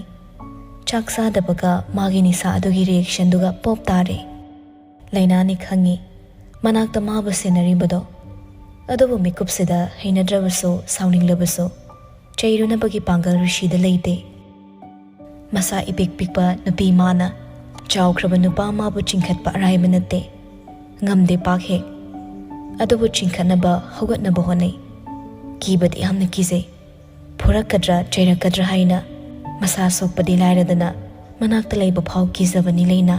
ꯆꯥꯛ ꯆꯥꯗꯕꯒ ꯃꯥꯒꯤ ꯅꯤꯁꯥ ꯑꯗꯨꯒꯤ ꯔꯤꯌꯦꯛꯁꯟꯗꯨꯒ ꯄꯣꯞ ꯇꯥꯔꯦ꯫ ꯂꯩꯅꯥꯅꯤ ꯈꯪꯉꯤ, ꯃꯅꯥꯛꯇ ꯃꯥꯕꯨ ꯁꯦꯟꯅꯔꯤꯕꯗꯣ꯫ ꯑꯗꯨꯕꯨ ꯃꯤꯀꯨꯞꯁꯤꯗ ꯍꯩꯅꯗ꯭ꯔꯕꯁꯨ, ꯁꯥꯎꯅꯤꯡꯂꯕꯁꯨ, ꯆꯩꯔꯨꯅꯕꯒꯤ ꯄꯥꯡꯒꯜ ꯔꯤꯁꯤꯗ ꯂꯩꯇꯦ꯫ ꯃꯁꯥ ꯏꯄꯤꯛ ꯄꯤꯛꯄ ꯅꯨꯄꯤ ꯃꯥꯅ ꯆꯥꯎꯈ꯭ꯔꯕ ꯅꯨꯄꯥ ꯃꯥꯕꯨ ꯆꯤꯡꯈꯠꯄ ꯑꯔꯥꯏꯕ ꯅꯠꯇꯦ꯫ ꯉꯝꯗꯦ ꯄꯥꯛ ꯍꯦꯛ꯫ ꯑꯗꯨꯕꯨ ꯆꯤꯡꯈꯠꯅꯕ, ꯍꯧꯒꯠꯅꯕ ꯍꯣꯠꯅꯩ꯫ ꯀꯤꯕꯗꯤ ꯌꯥꯝꯅ ꯀꯤꯖꯩ꯫ ꯐꯨꯔꯛꯀꯗ꯭ꯔꯥ, ꯆꯩꯔꯛꯀꯗ꯭ꯔꯥ ꯍꯥꯏꯅ꯫ ꯃꯁꯥ ꯁꯣꯛꯄꯗꯤ ꯂꯥꯏꯔꯗꯅ, ꯃꯅꯥꯛꯇ ꯂꯩꯕ ꯐꯥꯎ ꯀꯤꯖꯕꯅꯤ ꯂꯩꯅꯥ꯫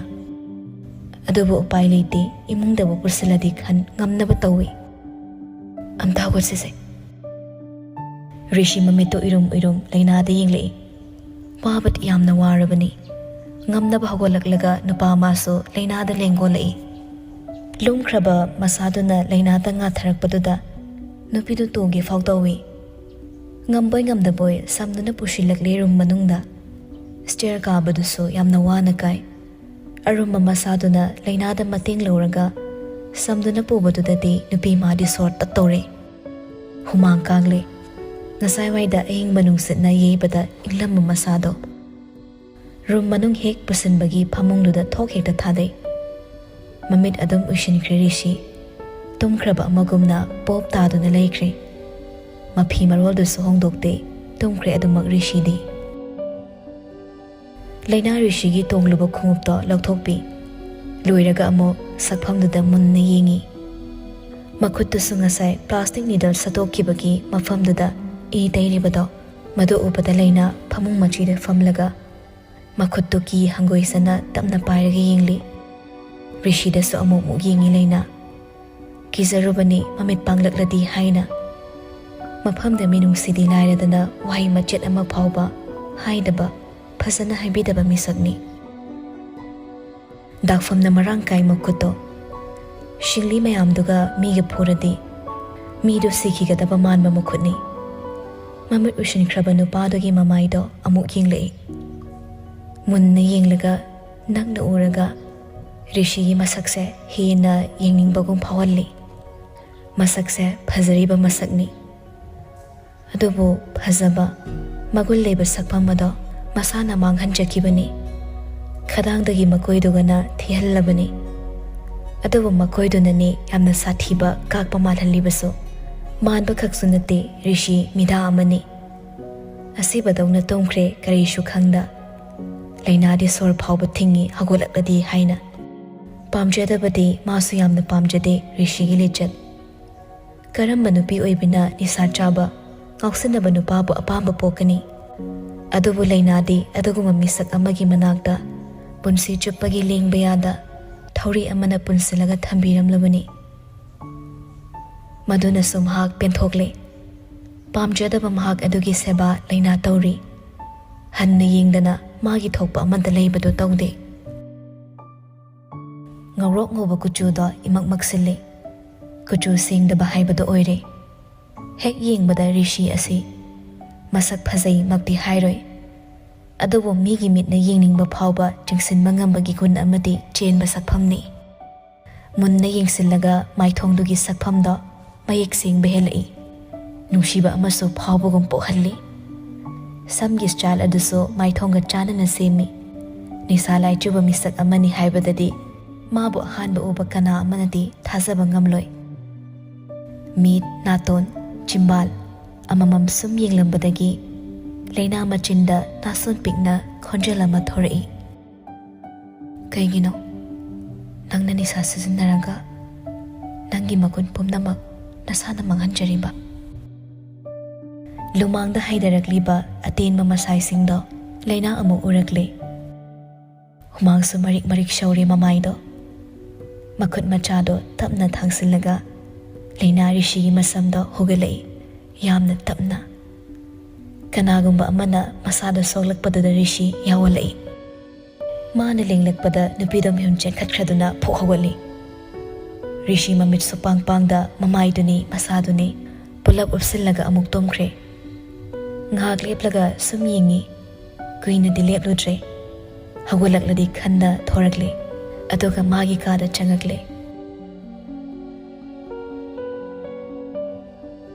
ꯑꯗꯨꯕꯨ ꯎꯄꯥꯏ ꯂꯩꯇꯦ, ꯏꯃꯨꯡꯗꯕꯨ ꯄꯨꯁꯤꯜꯂꯗꯤ ꯈꯟ ꯉꯝꯅꯕ ꯇꯧꯏ꯫ "ꯑꯝꯇ ꯍꯧꯒꯠꯁꯤꯁꯦ꯫" ꯔꯤꯁꯤ ꯃꯃꯤꯠꯇꯨ ꯎꯏꯔꯨꯝ ꯎꯏꯔꯨꯝ ꯂꯩꯅꯥꯗ ꯌꯦꯡꯂꯛꯏ꯫ ꯋꯥꯕꯗꯤ ꯌꯥꯝꯅ ꯋꯥꯔꯕꯅꯤ꯫ ꯉꯝꯅꯕ ꯍꯧꯒꯠꯂꯛꯂꯒ ꯅꯨꯄꯥ ꯑꯃꯁꯨ ꯂꯩꯅꯥꯗ ꯂꯦꯡꯒꯣꯜꯂꯛꯏ꯫ ꯂꯨꯝꯈ꯭ꯔꯕ ꯃꯁꯥꯗꯨꯅ ꯂꯩꯅꯥꯗ ꯉꯥꯊꯔꯛꯄꯗꯨꯗ ꯅꯨꯄꯤꯗꯨ ꯇꯣꯡꯒꯦ ꯐꯥꯎ ꯇꯧꯏ꯫ ꯉꯝꯕꯣꯏ ꯉꯝꯗꯕꯣꯏ ꯁꯝꯗꯨꯅ ꯄꯨꯁꯤꯜꯂꯛꯂꯦ ꯔꯨꯝ ꯃꯅꯨꯡꯗ꯫ ꯁ꯭ꯇꯦꯌꯔ ꯀꯥꯕꯗꯨꯁꯨ ꯌꯥꯝꯅ ꯋꯥꯅ ꯀꯥꯏ꯫ ꯑꯔꯨꯝꯕ ꯃꯁꯥꯗꯨꯅ ꯂꯩꯅꯥꯗ ꯃꯇꯦꯡ ꯂꯧꯔꯒ ꯁꯝꯗꯨꯅ ꯄꯨꯕꯗꯨꯗꯗꯤ ꯅꯨꯄꯤ ꯃꯥꯗꯤ ꯁꯣꯔ ꯇꯠꯇꯧꯔꯦ꯫ ꯍꯨꯃꯥꯡ ꯀꯥꯡꯂꯦ꯫ ꯉꯁꯥꯏꯋꯥꯏꯗ ꯑꯏꯪꯕ ꯅꯨꯡꯁꯤꯠꯅ ꯌꯩꯕꯗ ꯏꯪꯂꯝꯕ ꯃꯁꯥꯗꯣ꯫ ꯔꯨꯝ ꯃꯅꯨꯡ ꯍꯦꯛ ꯄꯨꯁꯤꯟꯕꯒꯤ ꯐꯃꯨꯡꯗꯨꯗ ꯊꯣꯛ ꯍꯦꯛꯇ ꯊꯥꯗꯩ꯫ ꯃꯃꯤꯠ ꯑꯗꯨꯝ ꯎꯏꯁꯤꯟꯈ꯭ꯔꯦ ꯔꯤꯁꯤ꯫ ꯇꯨꯝꯈ꯭ꯔꯕ ꯑꯃꯒꯨꯝꯅ ꯄꯣꯞ ꯇꯥꯗꯨꯅ ꯂꯩꯈ꯭ꯔꯦ꯫ ꯃꯐꯤ ꯃꯔꯣꯜꯗꯨꯁꯨ ꯍꯣꯡꯗꯣꯛꯇꯦ, ꯇꯨꯝꯈ꯭ꯔꯦ ꯑꯗꯨꯃꯛ ꯔꯤꯁꯤꯗꯤ꯫ ꯂꯩꯅꯥ ꯔꯤꯁꯤꯒꯤ ꯇꯣꯡꯂꯨꯕ ꯈꯣꯡꯎꯞꯇꯣ ꯂꯧꯊꯣꯛꯄꯤ꯫ ꯂꯣꯏꯔꯒ ꯑꯃꯨꯛ ꯁꯛꯐꯝꯗꯨꯗ ꯃꯨꯟꯅ ꯌꯦꯡꯉꯤ꯫ ꯃꯈꯨꯠꯇꯨꯁꯨ ꯉꯁꯥꯏ ꯄ꯭ꯂꯥꯁꯇꯤꯛ ꯅꯤꯗꯜ ꯁꯠꯇꯣꯛꯈꯤꯕꯒꯤ ꯃꯐꯝꯗꯨꯗ ꯏ ꯇꯩꯔꯤꯕꯗꯣ, ꯃꯗꯨ ꯎꯕꯗ ꯂꯩꯅꯥ ꯐꯃꯨꯡ ꯃꯆꯤꯗ ꯐꯝꯂꯒ ꯃꯈꯨꯠꯇꯨ ꯀꯤ ꯍꯪꯒꯣꯏꯁꯅ ꯇꯞꯅ ꯄꯥꯏꯔꯒ ꯌꯦꯡꯂꯤ꯫ ꯔꯤꯁꯤꯗꯁꯨ ꯑꯃꯨꯛ ꯑꯃꯨꯛ ꯌꯦꯡꯉꯤ ꯂꯩꯅꯥ꯫ ꯀꯤꯖꯔꯨꯕꯅꯤ ꯃꯃꯤꯠ ꯄꯥꯡꯂꯛꯂꯗꯤ ꯍꯥꯏꯅ꯫ ꯃꯐꯝꯗ ꯃꯤꯅꯨꯡꯁꯤꯗꯤ ꯂꯥꯏꯔꯗꯅ ꯋꯥꯍꯩ ꯃꯆꯦꯠ ꯑꯃ ꯐꯥꯎꯕ ꯍꯥꯏꯗꯕ, ꯐꯖꯅ ꯍꯥꯏꯕꯤꯗꯕ ꯃꯤꯁꯛꯅꯤ꯫ ꯗꯥꯛꯐꯝꯅ ꯃꯔꯥꯡ ꯀꯥꯏ ꯃꯈꯨꯠꯇꯣ꯫ ꯁꯤꯡꯂꯤ ꯃꯌꯥꯝꯗꯨꯒ ꯃꯤꯒ ꯐꯨꯔꯗꯤ ꯃꯤꯗꯨ ꯁꯤꯈꯤꯒꯗꯕ ꯃꯥꯟꯕ ꯃꯈꯨꯠꯅꯤ꯫ ꯃꯃꯤꯠ ꯎꯏꯁꯤꯟꯈ꯭ꯔꯕ ꯅꯨꯄꯥꯗꯨꯒꯤ ꯃꯃꯥꯏꯗꯣ ꯑꯃꯨꯛ ꯌꯦꯡꯂꯛꯏ꯫ ꯃꯨꯟꯅ ꯌꯦꯡꯂꯒ ꯅꯛꯅ ꯎꯔꯒ ꯔꯤꯁꯤꯒꯤ ꯃꯁꯛꯁꯦ ꯍꯦꯟꯅ ꯌꯦꯡꯅꯤꯡꯕꯒꯨꯝ ꯐꯥꯎꯍꯜꯂꯤ꯫ ꯃꯁꯛꯁꯦ ꯐꯖꯔꯤꯕ ꯃꯁꯛꯅꯤ꯫ ꯑꯗꯨꯕꯨ ꯐꯖꯕ, ꯃꯒꯨꯟ ꯂꯩꯕ ꯁꯛꯐꯝ ꯑꯗꯣ ꯃꯁꯥꯅ ꯃꯥꯡꯍꯟꯖꯈꯤꯕꯅꯤ꯫ ꯈꯗꯥꯡꯗꯒꯤ ꯃꯀꯣꯏꯗꯨꯒꯅ ꯊꯤꯍꯜꯂꯕꯅꯤ꯫ ꯑꯗꯨꯕꯨ ꯃꯀꯣꯏꯗꯨꯅꯅꯤ ꯌꯥꯝꯅ ꯁꯥꯊꯤꯕ ꯀꯥꯛꯄ ꯃꯥꯜꯍꯜꯂꯤꯕꯁꯨ꯫ ꯃꯥꯟꯕ ꯈꯛꯁꯨ ꯅꯠꯇꯦ, ꯔꯤꯁꯤ ꯃꯤꯗꯥ ꯑꯃꯅꯤ꯫ ꯑꯁꯤꯕꯗꯧꯅ ꯇꯨꯝꯈ꯭ꯔꯦ ꯀꯔꯤꯁꯨ ꯈꯪꯗ꯫ ꯂꯩꯅꯥꯗꯤ ꯁꯣꯔ ꯐꯥꯎꯕ ꯊꯤꯡꯉꯤ ꯍꯧꯒꯠꯂꯛꯂꯗꯤ ꯍꯥꯏꯅ꯫ ꯄꯥꯝꯖꯗꯕꯗꯤ ꯃꯥꯁꯨ ꯌꯥꯝꯅ ꯄꯥꯝꯖꯗꯦ ꯔꯤꯁꯤꯒꯤ ꯂꯤꯆꯠ꯫ ꯀꯔꯝꯕ ꯅꯨꯄꯤ ꯑꯣꯏꯕꯤꯅ ꯅꯤꯁꯥ ꯆꯥꯕ, ꯉꯥꯎꯁꯤꯟꯅꯕ ꯅꯨꯄꯥꯕꯨ ꯑꯄꯥꯝꯕ ꯄꯣꯛꯀꯅꯤ? ꯑꯗꯨꯕꯨ ꯂꯩꯅꯥꯗꯤ ꯑꯗꯨꯒꯨꯝꯕ ꯃꯤꯁꯛ ꯑꯃꯒꯤ ꯃꯅꯥꯛꯇ ꯄꯨꯟꯁꯤ ꯆꯨꯞꯄꯒꯤ ꯂꯦꯡꯕ ꯌꯥꯗ ꯊꯧꯔꯤ ꯑꯃꯅ ꯄꯨꯟꯁꯤꯜꯂꯒ ꯊꯝꯕꯤꯔꯝꯂꯕꯅꯤ꯫ ꯃꯗꯨꯅꯁꯨ ꯃꯍꯥꯛ ꯄꯦꯟꯊꯣꯛꯂꯦ꯫ ꯄꯥꯝꯖꯗꯕ ꯃꯍꯥꯛ ꯑꯗꯨꯒꯤ ꯁꯦꯕꯥ ꯂꯩꯅꯥ ꯇꯧꯔꯤ꯫ ꯍꯟꯅ ꯌꯦꯡꯗꯅ ꯃꯥꯒꯤ ꯊꯣꯛꯄ ꯑꯃꯠꯇ ꯂꯩꯕꯗꯨ ꯇꯧꯗꯦ꯫ ꯉꯧꯔꯣꯛ ꯉꯧꯕ ꯀꯨꯆꯨꯗꯣ ꯏꯃꯛ ꯃꯛꯁꯤꯜꯂꯤ꯫ ꯀꯨꯆꯨ ꯁꯦꯡꯗꯕ ꯍꯥꯏꯕꯗꯨ ꯑꯣꯏꯔꯦ꯫ ꯍꯦꯛ ꯌꯦꯡꯕꯗ ꯔꯤꯁꯤ ꯑꯁꯤ ꯃꯁꯛ ꯐꯖꯩꯃꯛꯇꯤ ꯍꯥꯏꯔꯣꯏ, ꯑꯗꯨꯕꯨ ꯃꯤꯒꯤ ꯃꯤꯠꯅ ꯌꯦꯡꯅꯤꯡꯕ ꯐꯥꯎꯕ ꯆꯤꯡꯁꯤꯟꯕ ꯉꯝꯕꯒꯤ ꯒꯨꯟ ꯑꯃꯗꯤ ꯆꯦꯟꯕ ꯁꯛꯐꯝꯅꯤ꯫ ꯃꯨꯟꯅ ꯌꯦꯡꯁꯤꯜꯂꯒ ꯃꯥꯏꯊꯣꯡꯗꯨꯒꯤ ꯁꯛꯐꯝꯗꯣ ꯃꯌꯦꯛ ꯁꯦꯡꯕ ꯍꯦꯜꯂꯛꯏ꯫ ꯅꯨꯡꯁꯤꯕ ꯑꯃꯁꯨ ꯐꯥꯎꯕꯒꯨꯝ ꯄꯣꯛꯍꯜꯂꯤ꯫ ꯁꯝꯒꯤ ꯁ꯭ꯇꯥꯏꯜ ꯑꯗꯨꯁꯨ ꯃꯥꯏꯊꯣꯡꯒ ꯆꯥꯟꯅꯅ ꯁꯦꯝꯃꯤ꯫ ꯅꯤꯁꯥ ꯂꯥꯏꯆꯨꯕ ꯃꯤꯁꯛ ꯑꯃꯅꯤ ꯍꯥꯏꯕꯗꯗꯤ ꯃꯥꯕꯨ ꯑꯍꯥꯟꯕ ꯎꯕ ꯀꯅꯥ ꯑꯃꯅꯗꯤ ꯊꯥꯖꯕ ꯉꯝꯂꯣꯏ꯫ ꯃꯤꯠ, ꯅꯥꯇꯣꯟ, ꯆꯤꯝꯕꯥꯜ ꯑꯃꯃꯝ ꯁꯨꯝ ꯌꯦꯡꯂꯝꯕꯗꯒꯤ ꯂꯩꯅꯥ ꯃꯆꯤꯟꯗ ꯅꯥꯁꯣꯟ ꯄꯤꯛꯅ ꯈꯣꯟꯖꯦꯜ ꯑꯃ ꯊꯣꯔꯛꯏ꯫ "ꯀꯩꯒꯤꯅꯣ ꯅꯪꯅ ꯅꯤꯁꯥ ꯁꯤꯖꯤꯟꯅꯔꯒ ꯅꯪꯒꯤ ꯃꯒꯨꯟ ꯄꯨꯝꯅꯃꯛ ꯅꯁꯥꯅ ꯃꯥꯡꯍꯟꯖꯔꯤꯕ?" ꯂꯨꯃꯥꯡꯗ ꯍꯥꯏꯊꯔꯛꯂꯤꯕ ꯑꯇꯦꯟꯕ ꯃꯁꯥꯏꯁꯤꯡꯗꯣ ꯂꯩꯅꯥ ꯑꯃꯨꯛ ꯎꯔꯛꯂꯦ꯫ ꯍꯨꯃꯥꯡꯁꯨ ꯃꯔꯤꯛ ꯃꯔꯤꯛ ꯁꯧꯔꯦ ꯃꯃꯥꯏꯗꯣ꯫ ꯃꯈꯨꯠ ꯃꯆꯥꯗꯣ ꯇꯞꯅ ꯊꯥꯡꯁꯤꯜꯂꯒ ꯂꯩꯅꯥ ꯔꯤꯁꯤꯒꯤ ꯃꯁꯝꯗꯣ ꯍꯨꯒꯠꯂꯛꯏ, ꯌꯥꯝꯅ ꯇꯞꯅ꯫ ꯀꯅꯥꯒꯨꯝꯕ ꯑꯃꯅ ꯃꯁꯥꯗ ꯁꯣꯛꯂꯛꯄꯗꯨꯗ ꯔꯤꯁꯤ ꯌꯥꯎꯍꯜꯂꯛꯏ꯫ ꯃꯥꯅ ꯂꯦꯡꯂꯛꯄꯗ ꯅꯨꯄꯤꯗꯣ ꯃꯤꯍꯨꯟ ꯆꯦꯟꯈꯠꯈ꯭ꯔꯗꯨꯅ ꯐꯨꯛ ꯍꯧꯒꯠꯂꯤ꯫ ꯔꯤꯁꯤ ꯃꯃꯤꯠꯁꯨ ꯄꯥꯡ ꯄꯥꯡꯗ ꯃꯃꯥꯏꯗꯨꯅꯤ ꯃꯁꯥꯗꯨꯅꯤ ꯄꯨꯂꯞ ꯎꯞꯁꯤꯜꯂꯒ ꯑꯃꯨꯛ ꯇꯨꯝꯈ꯭ꯔꯦ꯫ ꯉꯥꯏꯍꯥꯛ ꯂꯦꯞꯂꯒ ꯁꯨꯝ ꯌꯦꯡꯉꯤ꯫ ꯀꯨꯏꯅꯗꯤ ꯂꯦꯞꯂꯨꯗ꯭ꯔꯦ꯫ ꯍꯧꯒꯠꯂꯛꯂꯗꯤ ꯈꯟꯅ ꯊꯣꯔꯛꯂꯦ꯫ ꯑꯗꯨꯒ ꯃꯥꯒꯤ ꯀꯥꯗ ꯆꯪꯉꯛꯂꯦ꯫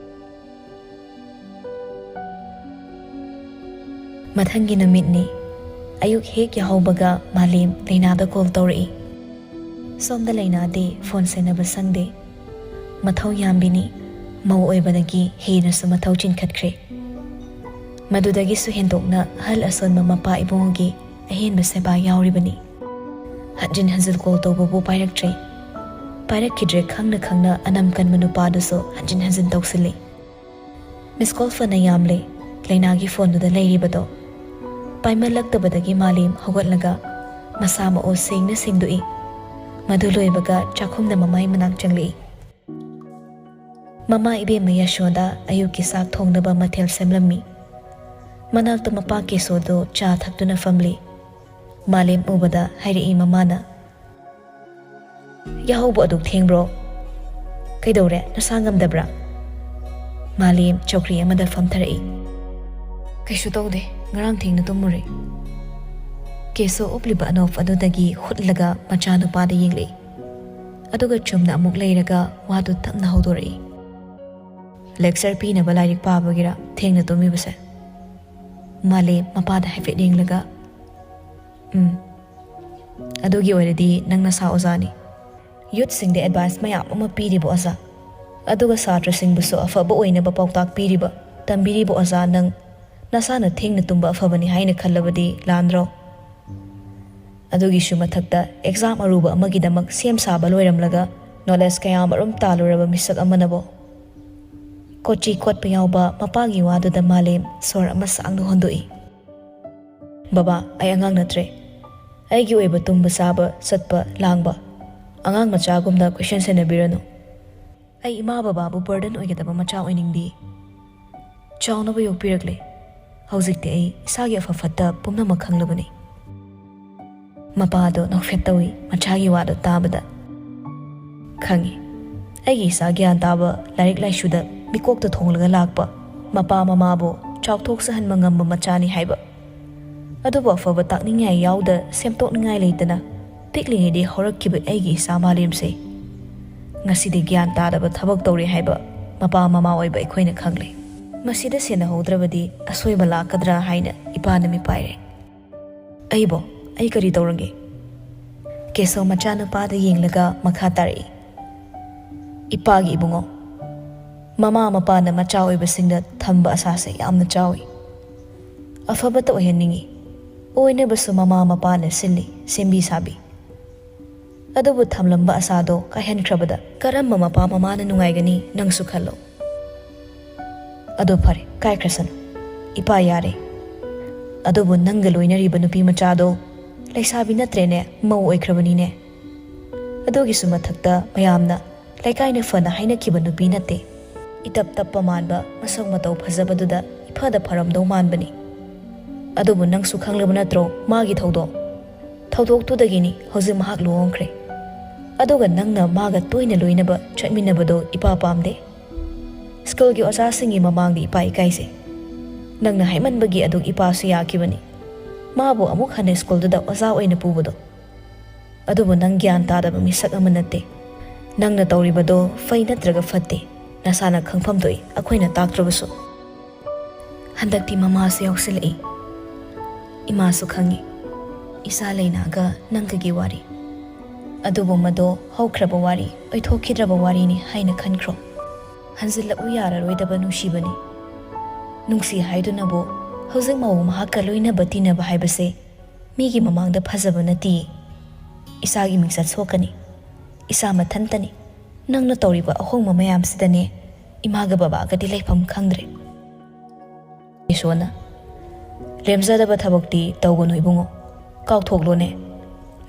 ꯃꯊꯪꯒꯤ ꯅꯨꯃꯤꯠꯅꯤ꯫ ꯑꯌꯨꯛ ꯍꯦꯛ ꯌꯥꯍꯧꯕꯒ ꯃꯥꯂꯦꯝ ꯂꯩꯅꯥꯗ ꯀꯣꯜ ꯇꯧꯔꯛꯏ꯫ ꯁꯣꯝꯗ ꯂꯩꯅꯥꯗꯤ ꯐꯣꯟ ꯁꯦꯟꯅꯕ ꯁꯪꯗꯦ꯫ ꯃꯊꯧ ꯌꯥꯝꯕꯤꯅꯤ꯫ ꯃꯧ ꯑꯣꯏꯕꯗꯒꯤ ꯍꯦꯟꯅꯁꯨ ꯃꯊꯧ ꯆꯤꯟꯈꯠꯈ꯭ꯔꯦ꯫ ꯃꯗꯨꯗꯒꯤꯁꯨ ꯍꯦꯟꯗꯣꯛꯅ ꯑꯍꯜ ꯑꯁꯣꯟꯕ ꯃꯄꯥ ꯏꯕꯨꯡꯒꯤ ꯑꯍꯦꯟꯕ ꯁꯦꯕꯥ ꯌꯥꯎꯔꯤꯕꯅꯤ꯫ ꯍꯟꯖꯤꯟ ꯍꯟꯖꯤꯟ ꯀꯣꯜ ꯇꯧꯕꯕꯨ ꯄꯥꯏꯔꯛꯇ꯭ꯔꯦ꯫ ꯄꯥꯏꯔꯛꯈꯤꯗ꯭ꯔꯦ ꯈꯪꯅ ꯈꯪꯅ ꯑꯅꯝ ꯀꯟꯕ ꯅꯨꯄꯥꯗꯨꯁꯨ ꯍꯟꯖꯤꯟ ꯍꯟꯖꯤꯟ ꯇꯧꯁꯤꯜꯂꯤ꯫ ꯃꯤꯁ ꯀꯣꯜ ꯐꯅ ꯌꯥꯝꯂꯦ꯫ ꯂꯩꯅꯥꯒꯤ ꯐꯣꯟꯗꯨꯗ ꯂꯩꯔꯤꯕꯗꯣ꯫ ꯄꯥꯏꯃꯜꯂꯛꯇꯕꯗꯒꯤ ꯃꯥꯂꯦꯝ ꯍꯧꯒꯠꯂꯒ ꯃꯁꯥ ꯃꯎ ꯁꯦꯡꯅ ꯁꯦꯡꯗꯣꯛꯏ꯫ ꯃꯗꯨ ꯂꯣꯏꯕꯒ ꯆꯥꯛꯈꯨꯝꯗ ꯃꯃꯥꯏ ꯃꯅꯥꯛ ꯆꯪꯂꯛꯏ꯫ ꯃꯃꯥ ꯏꯕꯦꯝꯃ ꯌꯥꯁꯣꯗꯥ ꯑꯌꯨꯛꯀꯤ ꯆꯥꯛ ꯊꯣꯡꯅꯕ ꯃꯊꯦꯜ ꯁꯦꯝꯂꯝꯃꯤ꯫ ꯃꯅꯥꯛꯇ ꯃꯄꯥ ꯀꯦꯁꯣꯗꯨ ꯆꯥ ꯊꯛꯇꯨꯅ ꯐꯝꯂꯤ꯫ ꯃꯥꯂꯦꯝ ꯎꯕꯗ ꯍꯥꯏꯔꯛꯏ ꯃꯃꯥꯅ, "ꯌꯥꯍꯧꯕ ꯑꯗꯨꯛ ꯊꯦꯡꯕ꯭ꯔꯣ? ꯀꯩꯗꯧꯔꯦ? ꯅꯁꯥ ꯉꯝꯗꯕ꯭ꯔꯥ?" ꯃꯥꯂꯦꯝ ꯆꯧꯀ꯭ꯔꯤ ꯑꯃꯗ ꯐꯝꯊꯔꯛꯏ꯫ "ꯀꯩꯁꯨ ꯇꯧꯗꯦ, ꯉꯔꯥꯡ ꯊꯦꯡꯅ ꯇꯨꯝꯃꯨꯔꯦ꯫" ꯀꯦꯁꯣ ꯎꯞꯂꯤꯕ ꯑꯅꯣꯞ ꯑꯗꯨꯗꯒꯤ ꯍꯨꯠꯂꯒ ꯃꯆꯥꯅꯨꯄꯥꯗ ꯌꯦꯡꯂꯛꯏ꯫ ꯑꯗꯨꯒ ꯆꯨꯝꯅ ꯑꯃꯨꯛ ꯂꯩꯔꯒ ꯋꯥꯗꯨ ꯇꯞꯅ ꯍꯧꯗꯣꯔꯛꯏ꯫ "ꯂꯦꯛꯆꯔ ꯄꯤꯅꯕ ꯂꯥꯏꯔꯤꯛ ꯄꯥꯕꯒꯤꯔ ꯊꯦꯡꯅ ꯇꯨꯝꯃꯤꯕꯁꯦ?" ꯃꯥꯂꯦꯝ ꯃꯄꯥꯗ ꯍꯥꯏꯐꯦꯠ ꯌꯦꯡꯂꯒ, "ꯎꯝ꯫ ꯑꯗꯨꯒꯤ ꯑꯣꯏꯔꯗꯤ ꯅꯪ ꯅꯁꯥ ꯑꯣꯖꯥꯅꯤ꯫ ꯌꯨꯠꯁꯤꯡꯗ ꯑꯦꯗꯚꯥꯏꯁ ꯃꯌꯥꯝ ꯑꯃ ꯄꯤꯔꯤꯕ ꯑꯣꯖꯥ꯫ ꯑꯗꯨꯒ ꯁꯥꯇ꯭ꯔꯁꯤꯡꯕꯨꯁꯨ ꯑꯐꯕ ꯑꯣꯏꯅꯕ ꯄꯥꯎꯇꯥꯛ ꯄꯤꯔꯤꯕ, ꯇꯝꯕꯤꯔꯤꯕ ꯑꯣꯖꯥ ꯅꯪ꯫ ꯅꯁꯥꯅ ꯊꯦꯡꯅ ꯇꯨꯝꯕ ꯑꯐꯕꯅꯤ ꯍꯥꯏꯅ ꯈꯜꯂꯕꯗꯤ ꯂꯥꯟꯗ꯭ꯔꯣ? ꯑꯗꯨꯒꯤꯁꯨ ꯃꯊꯛꯇ ꯑꯦꯛꯖꯥꯝ ꯑꯔꯨꯕ ꯑꯃꯒꯤꯗꯃꯛ ꯁꯦꯝ ꯁꯥꯕ ꯂꯣꯏꯔꯝꯂꯒ ꯅꯣꯂꯦꯖ ꯀꯌꯥ ꯑꯃꯔꯣꯝ ꯇꯥꯜꯂꯨꯔꯕ ꯃꯤꯁꯛ ꯑꯃꯅꯕꯣ?" ꯀꯣꯆꯤ ꯀꯣꯠꯄ ꯌꯥꯎꯕ ꯃꯄꯥꯒꯤ ꯋꯥꯗꯨꯗ ꯃꯥꯂꯦꯝ ꯁꯣꯔ ꯑꯃ ꯁꯥꯡꯅ ꯍꯣꯟꯗꯣꯛꯏ꯫ "ꯕꯕꯥ, ꯑꯩ ꯑꯉꯥꯡ ꯅꯠꯇ꯭ꯔꯦ꯫ ꯑꯩꯒꯤ ꯑꯣꯏꯕ ꯇꯨꯝꯕ, ꯆꯥꯕ, ꯆꯠꯄ, ꯂꯥꯡꯕ꯫ ꯑꯉꯥꯡ ꯃꯆꯥꯒꯨꯝꯅ ꯀꯣꯏꯁꯦꯟ ꯁꯦꯟꯅꯕꯤꯔꯅꯨ꯫ ꯑꯩ ꯏꯃꯥ ꯕꯕꯥꯕꯨ ꯕꯔꯗꯟ ꯑꯣꯏꯒꯗꯕ ꯃꯆꯥ ꯑꯣꯏꯅꯤꯡꯗꯦ꯫ ꯆꯥꯎꯅꯕ ꯌꯣꯛꯄꯤꯔꯛꯂꯦ꯫ ꯍꯧꯖꯤꯛꯇꯤ ꯑꯩ ꯏꯁꯥꯒꯤ ꯑꯐ ꯐꯠꯇ ꯄꯨꯝꯅꯃꯛ ꯈꯪꯂꯕꯅꯤ꯫ ꯃꯄꯥꯗꯣ ꯅꯣꯛꯐꯦꯠ ꯇꯧꯏ ꯃꯆꯥꯒꯤ ꯋꯥꯗꯣ ꯇꯥꯕꯗ꯫ ꯈꯪꯉꯤ꯫ ꯑꯩꯒꯤ ꯏꯆꯥ ꯒ꯭ꯌꯥꯟ ꯇꯥꯕ, ꯂꯥꯏꯔꯤꯛ ꯂꯥꯏꯁꯨꯗ ꯃꯤꯀꯣꯛꯇ ꯊꯣꯡꯂꯒ ꯂꯥꯛꯄ, ꯃꯄꯥ ꯃꯃꯥꯕꯨ ꯆꯥꯎꯊꯣꯛꯆꯍꯟꯕ ꯉꯝꯕ ꯃꯆꯥꯅꯤ ꯍꯥꯏꯕ꯫ ꯑꯗꯨꯕꯨ ꯑꯐꯕ ꯇꯥꯛꯅꯤꯡꯉꯥꯏ ꯌꯥꯎꯗ, ꯁꯦꯝꯗꯣꯛꯅꯤꯡꯉꯥꯏ ꯂꯩꯇꯅ ꯄꯤꯛꯂꯤꯉꯩꯗꯒꯤ ꯍꯧꯔꯛꯈꯤꯕ ꯑꯩꯒꯤ ꯏꯆꯥ ꯃꯥꯂꯦꯝꯁꯦ ꯉꯁꯤꯗꯤ ꯒ꯭ꯌꯥꯟ ꯇꯥꯗꯕ ꯊꯕꯛ ꯇꯧꯔꯦ ꯍꯥꯏꯕ ꯃꯄꯥ ꯃꯃꯥ ꯑꯣꯏꯕ ꯑꯩꯈꯣꯏꯅ ꯈꯪꯂꯦ꯫ ꯃꯁꯤꯗ ꯁꯦꯟꯅꯍꯧꯗ꯭ꯔꯕꯗꯤ ꯑꯁꯣꯏꯕ ꯂꯥꯛꯀꯗ꯭ꯔꯥ ꯍꯥꯏꯅ ꯏꯄꯥꯅ ꯃꯤꯄꯥꯏꯔꯦ꯫ "ꯑꯩꯕꯣ, ꯑꯩ ꯀꯔꯤ ꯇꯧꯔꯒꯦ?" ꯀꯦꯁꯧ ꯃꯆꯥꯅꯨꯄꯥꯗ ꯌꯦꯡꯂꯒ ꯃꯈꯥ ꯇꯥꯔꯛꯏ, "ꯏꯄꯥꯒꯤ ꯏꯕꯨꯡꯉꯣ, ꯃꯃꯥ ꯃꯄꯥꯅ ꯃꯆꯥ ꯑꯣꯏꯕꯁꯤꯡꯗ ꯊꯝꯕ ꯑꯁꯥꯁꯦ ꯌꯥꯝꯅ ꯆꯥꯎꯏ꯫ ꯑꯐꯕꯇ ꯑꯣꯏꯍꯟꯅꯤꯡꯏ꯫ ꯑꯣꯏꯅꯕꯁꯨ ꯃꯃꯥ ꯃꯄꯥꯅ ꯁꯤꯜꯂꯤ, ꯁꯦꯝꯕꯤ ꯁꯥꯕꯤ꯫ ꯑꯗꯨꯕꯨ ꯊꯝꯂꯝꯕ ꯑꯁꯥꯗꯣ ꯀꯥꯏꯍꯟꯈ꯭ꯔꯕꯗ ꯀꯔꯝꯕ ꯃꯄꯥ ꯃꯃꯥꯅ ꯅꯨꯡꯉꯥꯏꯒꯅꯤ, ꯅꯪꯁꯨ ꯈꯜꯂꯣ꯫ ꯑꯗꯣ ꯐꯔꯦ, ꯀꯥꯏꯈ꯭ꯔꯁꯅꯨ꯫ ꯏꯄꯥ ꯌꯥꯔꯦ꯫ ꯑꯗꯨꯕꯨ ꯅꯪꯒ ꯂꯣꯏꯅꯔꯤꯕ ꯅꯨꯄꯤ ꯃꯆꯥꯗꯣ ꯂꯩꯁꯥꯕꯤ ꯅꯠꯇ꯭ꯔꯦꯅꯦ, ꯃꯧ ꯑꯣꯏꯈ꯭ꯔꯕꯅꯤꯅꯦ꯫ ꯑꯗꯨꯒꯤꯁꯨ ꯃꯊꯛꯇ ꯃꯌꯥꯝꯅ ꯂꯩꯀꯥꯏꯅ ꯐꯅ ꯍꯥꯏꯅꯈꯤꯕ ꯅꯨꯄꯤ ꯅꯠꯇꯦ꯫ ꯏꯇꯞ ꯇꯞꯄ ꯃꯥꯟꯕ, ꯃꯁꯛ ꯃꯇꯧ ꯐꯖꯕꯗꯨꯗ ꯏꯐꯗ ꯐꯔꯝꯗꯧ ꯃꯥꯟꯕꯅꯤ꯫ ꯑꯗꯨꯕꯨ ꯅꯪꯁꯨ ꯈꯪꯂꯕ ꯅꯠꯇ꯭ꯔꯣ ꯃꯥꯒꯤ ꯊꯧꯗꯣꯛ? ꯊꯧꯗꯣꯛꯇꯨꯗꯒꯤꯅꯤ ꯍꯧꯖꯤꯛ ꯃꯍꯥꯛ ꯂꯨꯍꯣꯡꯈ꯭ꯔꯦ꯫ ꯑꯗꯨꯒ ꯅꯪꯅ ꯃꯥꯒ ꯇꯣꯏꯅ ꯂꯣꯏꯅꯕ ꯆꯠꯃꯤꯟꯅꯕꯗꯣ ꯏꯄꯥ ꯄꯥꯝꯗꯦ꯫ ꯁ꯭ꯀꯨꯜꯒꯤ ꯑꯣꯖꯥꯁꯤꯡꯒꯤ ꯃꯃꯥꯡꯗ ꯏꯄꯥ ꯏꯀꯥꯏꯖꯩ꯫ ꯅꯪꯅ ꯍꯥꯏꯃꯟꯕꯒꯤ ꯑꯗꯨꯛ ꯏꯄꯥꯁꯨ ꯌꯥꯈꯤꯕꯅꯤ꯫ ꯃꯥꯕꯨ ꯑꯃꯨꯛ ꯍꯟꯅ ꯁ꯭ꯀꯨꯜꯗꯨꯗ ꯑꯣꯖꯥ ꯑꯣꯏꯅ ꯄꯨꯕꯗꯣ꯫ ꯑꯗꯨꯕꯨ ꯅꯪ ꯒ꯭ꯌꯥꯟ ꯇꯥꯗꯕ ꯃꯤꯁꯛ ꯑꯃ ꯅꯠꯇꯦ꯫ ꯅꯪꯅ ꯇꯧꯔꯤꯕꯗꯣ ꯐꯩ ꯅꯠꯇ꯭ꯔꯒ ꯐꯠꯇꯦ, ꯅꯁꯥꯅ ꯈꯪꯐꯝ ꯊꯣꯛꯏ, ꯑꯩꯈꯣꯏꯅ ꯇꯥꯛꯇ꯭ꯔꯕꯁꯨ꯫ ꯍꯟꯗꯛꯇꯤ ꯃꯃꯥꯁꯨ ꯌꯥꯎꯁꯤꯜꯂꯛꯏ꯫ ꯏꯃꯥꯁꯨ ꯈꯪꯉꯤ꯫ ꯏꯆꯥ ꯂꯩꯅꯥꯒ ꯅꯪꯒꯒꯤ ꯋꯥꯔꯤ꯫ ꯑꯗꯨꯕꯨ ꯃꯗꯣ ꯍꯧꯈ꯭ꯔꯕ ꯋꯥꯔꯤ, ꯑꯣꯏꯊꯣꯛꯈꯤꯗ꯭ꯔꯕ ꯋꯥꯔꯤꯅꯤ ꯍꯥꯏꯅ ꯈꯟꯈ꯭ꯔꯣ꯫ ꯍꯟꯖꯤꯜꯂꯛꯎ ꯌꯥꯔꯔꯣꯏꯗꯕ ꯅꯨꯡꯁꯤꯕꯅꯤ꯫ ꯅꯨꯡꯁꯤ ꯍꯥꯏꯗꯨꯅꯕꯨ ꯍꯧꯖꯤꯛ ꯃꯧ ꯃꯍꯥꯛꯀ ꯂꯣꯏꯅꯕ ꯇꯤꯟꯅꯕ ꯍꯥꯏꯕꯁꯦ ꯃꯤꯒꯤ ꯃꯃꯥꯡꯗ ꯐꯖꯕ ꯅꯠꯇꯤꯌꯦ꯫ ꯏꯁꯥꯒꯤ ꯃꯤꯡꯆꯠ ꯁꯣꯛꯀꯅꯤ꯫ ꯏꯁꯥ ꯃꯊꯟꯇꯅꯤ꯫ ꯅꯪꯅ ꯇꯧꯔꯤꯕ ꯑꯍꯣꯡꯕ ꯃꯌꯥꯝꯁꯤꯗꯅꯦ ꯏꯃꯥꯒ ꯕꯕꯥꯒꯗꯤ ꯂꯩꯐꯝ ꯈꯪꯗ꯭ꯔꯦ꯫ ꯏꯁꯣꯔꯅ, "ꯂꯦꯝꯖꯗꯕ ꯊꯕꯛꯇꯤ ꯇꯧꯒꯅꯨ ꯏꯕꯨꯡꯉꯣ꯫ ꯀꯥꯎꯊꯣꯛꯂꯣꯅꯦ꯫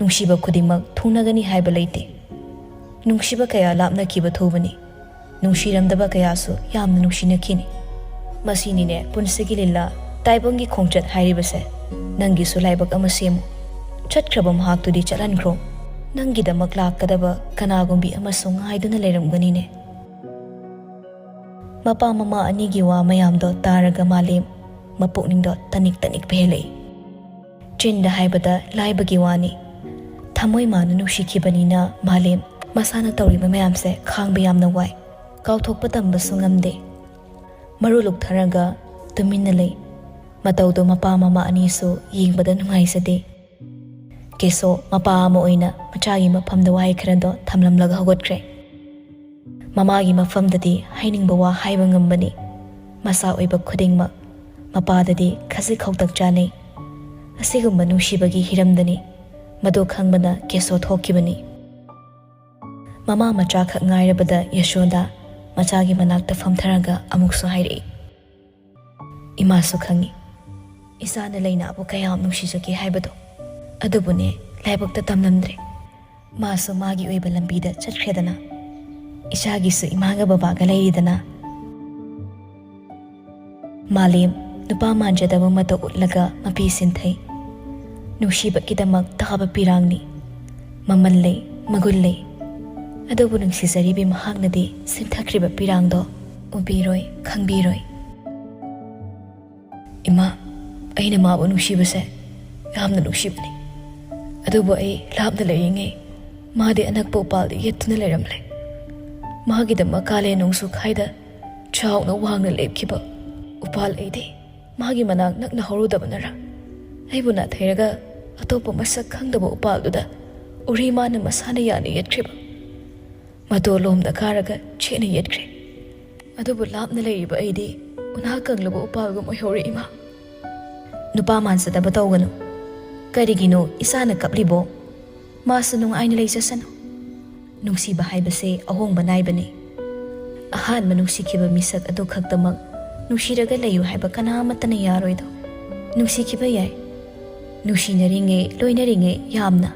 ꯅꯨꯡꯁꯤꯕ ꯈꯨꯗꯤꯡꯃꯛ ꯊꯨꯡꯅꯒꯅꯤ ꯍꯥꯏꯕ ꯂꯩꯇꯦ꯫ ꯅꯨꯡꯁꯤꯕ ꯀꯌꯥ ꯂꯥꯞꯅꯈꯤꯕ ꯊꯨꯕꯅꯤ꯫ ꯅꯨꯡꯁꯤꯔꯝꯗꯕ ꯀꯌꯥꯁꯨ ꯌꯥꯝꯅ ꯅꯨꯡꯁꯤꯅꯈꯤꯅꯤ꯫ ꯃꯁꯤꯅꯤꯅꯦ ꯄꯨꯟꯁꯤꯒꯤ ꯂꯤꯂꯥ ꯇꯥꯏꯕꯪꯒꯤ ꯈꯣꯡꯆꯠ ꯍꯥꯏꯔꯤꯕꯁꯦ ꯅꯪꯒꯤꯁꯨ ꯂꯥꯏꯕꯛ ꯑꯃ ꯁꯦꯝꯃꯨ꯫ ꯆꯠꯈ꯭ꯔꯕ ꯃꯍꯥꯛꯇꯨꯗꯤ ꯆꯠꯍꯟꯈ꯭ꯔꯣ꯫ ꯅꯪꯒꯤꯗꯃꯛ ꯂꯥꯛꯀꯗꯕ ꯀꯅꯥꯒꯨꯝꯕꯤ ꯑꯃꯁꯨ ꯉꯥꯏꯗꯨꯅ ꯂꯩꯔꯝꯒꯅꯤꯅꯦ꯫ ꯃꯄꯥ ꯃꯃꯥ ꯑꯅꯤꯒꯤ ꯋꯥ ꯃꯌꯥꯝꯗꯣ ꯇꯥꯔꯒ ꯃꯥꯂꯦꯝ ꯃꯄꯨꯛꯅꯤꯡꯗꯣ ꯇꯅꯤꯛ ꯇꯅꯤꯛ ꯄꯦꯜꯂꯛꯏ꯫ ꯆꯤꯟꯗ ꯍꯥꯏꯕꯗ ꯂꯥꯏꯕꯒꯤ ꯋꯥꯅꯤ꯫ ꯊꯃꯣꯏ ꯃꯥꯅ ꯅꯨꯡꯁꯤꯈꯤꯕꯅꯤꯅ ꯃꯥꯂꯦꯝ ꯃꯁꯥꯅ ꯇꯧꯔꯤꯕ ꯃꯌꯥꯝꯁꯦ ꯈꯥꯡꯕ ꯌꯥꯝꯅ ꯋꯥꯏ꯫ ꯀꯥꯎꯊꯣꯛꯄ ꯇꯝꯕꯁꯨ ꯉꯝꯗꯦ꯫ ꯃꯔꯨ ꯂꯨꯛꯊꯔꯒ ꯇꯨꯃꯤꯟꯅ ꯂꯩ꯫ ꯃꯇꯧꯗꯣ ꯃꯄꯥ ꯃꯃꯥ ꯑꯅꯤꯁꯨ ꯌꯦꯡꯕꯗ ꯅꯨꯡꯉꯥꯏꯖꯗꯦ꯫ ꯀꯦꯁꯣ ꯃꯄꯥ ꯑꯃ ꯑꯣꯏꯅ ꯃꯆꯥꯒꯤ ꯃꯐꯝꯗ ꯋꯥꯍꯩ ꯈꯔꯗꯣ ꯊꯝꯂꯝꯂꯒ ꯍꯧꯒꯠꯈ꯭ꯔꯦ꯫ ꯃꯃꯥꯒꯤ ꯃꯐꯝꯗꯗꯤ ꯍꯥꯏꯅꯤꯡꯕ ꯋꯥ ꯍꯥꯏꯕ ꯉꯝꯕꯅꯤ꯫ ꯃꯆꯥ ꯑꯣꯏꯕ ꯈꯨꯗꯤꯡꯃꯛ ꯃꯄꯥꯗꯗꯤ ꯈꯖꯤꯛ ꯈꯧꯇꯛ ꯆꯥꯅꯩ꯫ ꯑꯁꯤꯒꯨꯝꯕ ꯅꯨꯡꯁꯤꯕꯒꯤ ꯍꯤꯔꯝꯗꯅꯤ꯫ ꯃꯗꯨ ꯈꯪꯕꯅ ꯀꯦꯁꯣ ꯊꯣꯛꯈꯤꯕꯅꯤ꯫ ꯃꯃꯥ ꯃꯆꯥꯈꯛ ꯉꯥꯏꯔꯕꯗ ꯌꯁꯣꯗꯥ ꯃꯆꯥꯒꯤ ꯃꯅꯥꯛꯇ ꯐꯝꯊꯔꯒ ꯑꯃꯨꯛꯁꯨ ꯍꯥꯏꯔꯛꯏ, "ꯏꯃꯥꯁꯨ ꯈꯪꯉꯤ, ꯏꯆꯥꯅ ꯂꯩꯅꯥꯕꯨ ꯀꯌꯥꯝ ꯅꯨꯡꯁꯤꯖꯒꯦ ꯍꯥꯏꯕꯗꯣ꯫ ꯑꯗꯨꯕꯨꯅꯦ, ꯂꯥꯏꯕꯛꯇ ꯇꯝꯂꯝꯗ꯭ꯔꯦ꯫ ꯃꯥꯁꯨ ꯃꯥꯒꯤ ꯑꯣꯏꯕ ꯂꯝꯕꯤꯗ ꯆꯠꯈ꯭ꯔꯦꯗꯅ꯫ ꯏꯆꯥꯒꯤꯁꯨ ꯏꯃꯥꯒ ꯕꯕꯥꯒ ꯂꯩꯔꯤꯗꯅ꯫" ꯃꯥꯂꯦꯝ ꯅꯨꯄꯥ ꯃꯥꯟꯖꯗꯕ ꯃꯇꯧ ꯎꯠꯂꯒ ꯃꯄꯤ ꯁꯤꯟꯊꯩ꯫ ꯅꯨꯡꯁꯤꯕꯒꯤꯗꯃꯛ ꯇꯥꯕ ꯄꯤꯔꯥꯡꯅꯤ꯫ ꯃꯃꯜ ꯂꯩ, ꯃꯒꯨꯟ ꯂꯩ꯫ ꯑꯗꯨꯕꯨ ꯅꯨꯡꯁꯤꯖꯔꯤꯕꯤ ꯃꯍꯥꯛꯅꯗꯤ ꯁꯤꯟꯊꯈ꯭ꯔꯤꯕ ꯄꯤꯔꯥꯡꯗꯣ ꯎꯕꯤꯔꯣꯏ, ꯈꯪꯕꯤꯔꯣꯏ꯫ "ꯏꯃꯥ, ꯑꯩꯅ ꯃꯥꯕꯨ ꯅꯨꯡꯁꯤꯕꯁꯦ ꯌꯥꯝꯅ ꯅꯨꯡꯁꯤꯕꯅꯤ꯫ ꯑꯗꯨꯕꯨ ꯑꯩ ꯂꯥꯞꯅ ꯂꯩꯔꯤꯉꯩ ꯃꯥꯗꯤ ꯑꯅꯛꯄ ꯎꯄꯥꯜꯗ ꯌꯦꯠꯇꯨꯅ ꯂꯩꯔꯝꯂꯦ꯫ ꯃꯥꯒꯤꯗꯃꯛ ꯀꯥꯂꯦꯟ ꯅꯣꯡꯖꯨ ꯈꯥꯏꯗ ꯆꯥꯎꯅ ꯋꯥꯡꯅ ꯂꯦꯞꯈꯤꯕ ꯎꯄꯥꯜ ꯑꯩꯗꯤ ꯃꯥꯒꯤ ꯃꯅꯥꯛ ꯅꯛꯅ ꯍꯧꯔꯨꯗꯕꯅꯔ, ꯑꯩꯕꯨ ꯅꯥꯊꯩꯔꯒ ꯑꯇꯣꯞꯄ ꯃꯁꯛ ꯈꯪꯗꯕ ꯎꯄꯥꯜꯗꯨꯗ ꯎꯔꯤ ꯃꯥꯅ ꯃꯁꯥꯅ ꯌꯥꯅ ꯌꯦꯠꯈ꯭ꯔꯤꯕ꯫ ꯃꯇꯣꯜ ꯂꯣꯝꯗ ꯀꯥꯔꯒ ꯆꯦꯠꯅ ꯌꯦꯠꯈ꯭ꯔꯦ꯫ ꯑꯗꯨꯕꯨ ꯂꯥꯞꯅ ꯂꯩꯔꯤꯕ ꯑꯩꯗꯤ ꯎꯅꯥ ꯀꯪꯂꯕ ꯎꯄꯥꯜꯒꯨꯝ ꯑꯣꯏꯍꯧꯔꯦ, ꯏꯃꯥ꯫" "ꯅꯨꯄꯥ ꯃꯥꯟꯖꯗꯕ ꯇꯧꯒꯅꯨ꯫ ꯀꯔꯤꯒꯤꯅꯣ ꯏꯆꯥꯅ ꯀꯞꯂꯤꯕꯣ? ꯃꯥꯁꯨ ꯅꯨꯡꯉꯥꯏꯅ ꯂꯩꯖꯁꯅꯨ꯫ ꯅꯨꯡꯁꯤꯕ ꯍꯥꯏꯕꯁꯦ ꯑꯍꯣꯡꯕ ꯅꯥꯏꯕꯅꯤ꯫ ꯑꯍꯥꯟꯕ ꯅꯨꯡꯁꯤꯈꯤꯕ ꯃꯤꯁꯛ ꯑꯗꯨ ꯈꯛꯇꯃꯛ ꯅꯨꯡꯁꯤꯔꯒ ꯂꯩꯌꯨ ꯍꯥꯏꯕ ꯀꯅꯥ ꯑꯃꯠꯇꯅ ꯌꯥꯔꯣꯏꯗꯣ꯫ ꯅꯨꯡꯁꯤꯈꯤꯕ ꯌꯥꯏ, ꯅꯨꯡꯁꯤꯅꯔꯤꯉꯩ, ꯂꯣꯏꯅꯔꯤꯉꯩ ꯌꯥꯝꯅ꯫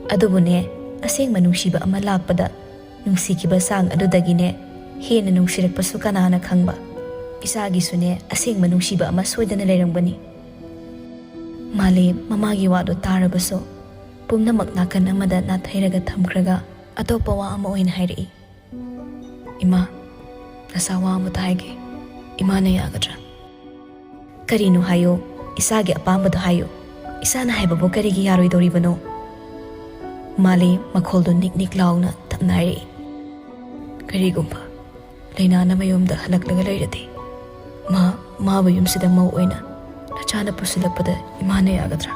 ꯑꯗꯨꯕꯨꯅꯦ, ꯑꯁꯦꯡꯕ ꯅꯨꯡꯁꯤꯕ ꯑꯃ ꯂꯥꯛꯄꯗ ꯅꯨꯡꯁꯤꯈꯤꯕ ꯆꯥꯡ ꯑꯗꯨꯗꯒꯤꯅꯦ ꯍꯦꯟꯅ ꯅꯨꯡꯁꯤꯔꯛꯄꯁꯨ ꯀꯅꯥꯅ ꯈꯪꯕ?" ꯏꯆꯥꯒꯤꯁꯨꯅꯦ ꯑꯁꯦꯡꯕ ꯅꯨꯡꯁꯤꯕ ꯑꯃ ꯁꯣꯏꯗꯅ ꯂꯩꯔꯝꯒꯅꯤ꯫ ꯃꯥꯂꯦꯝ ꯃꯃꯥꯒꯤ ꯋꯥꯗꯣ ꯇꯥꯔꯕꯁꯨ ꯄꯨꯝꯅꯃꯛ ꯅꯥꯀꯟ ꯑꯃꯗ ꯅꯥꯊꯩꯔꯒ ꯊꯝꯈ꯭ꯔꯒ ꯑꯇꯣꯞꯄ ꯋꯥ ꯑꯃ ꯑꯣꯏꯅ ꯍꯥꯏꯔꯛꯏ꯫ "ꯏꯃꯥ, ꯅꯁꯥ ꯋꯥ ꯑꯃꯇ ꯍꯥꯏꯒꯦ꯫ ꯏꯃꯥꯅ ꯌꯥꯒꯗ꯭ꯔꯥ?" "ꯀꯔꯤꯅꯣ ꯍꯥꯏꯌꯣ, ꯏꯆꯥꯒꯤ ꯑꯄꯥꯝꯕꯗꯣ ꯍꯥꯏꯌꯣ꯫ ꯏꯆꯥꯅ ꯍꯥꯏꯕꯕꯨ ꯀꯔꯤꯒꯤ ꯌꯥꯔꯣꯏꯗꯧꯔꯤꯕꯅꯣ?" ꯃꯥꯂꯦꯝ ꯃꯈꯣꯜꯗꯣ ꯅꯤꯛ ꯅꯤꯛ ꯂꯥꯎꯅ ꯇꯞꯅ ꯍꯥꯏꯔꯛꯏ꯫ "ꯀꯔꯤꯒꯨꯝꯕ ꯂꯩꯅꯥꯅ ꯃꯌꯨꯝꯗ ꯍꯜꯂꯛꯂꯒ ꯂꯩꯔꯗꯤ, ꯃꯥ, ꯃꯥꯕꯨ ꯌꯨꯝꯁꯤꯗ ꯃꯧ ꯑꯣꯏꯅ ꯅꯆꯥꯅ ꯄꯨꯁꯤꯜꯂꯛꯄꯗ ꯏꯃꯥꯅ ꯌꯥꯒꯗ꯭ꯔꯥ?"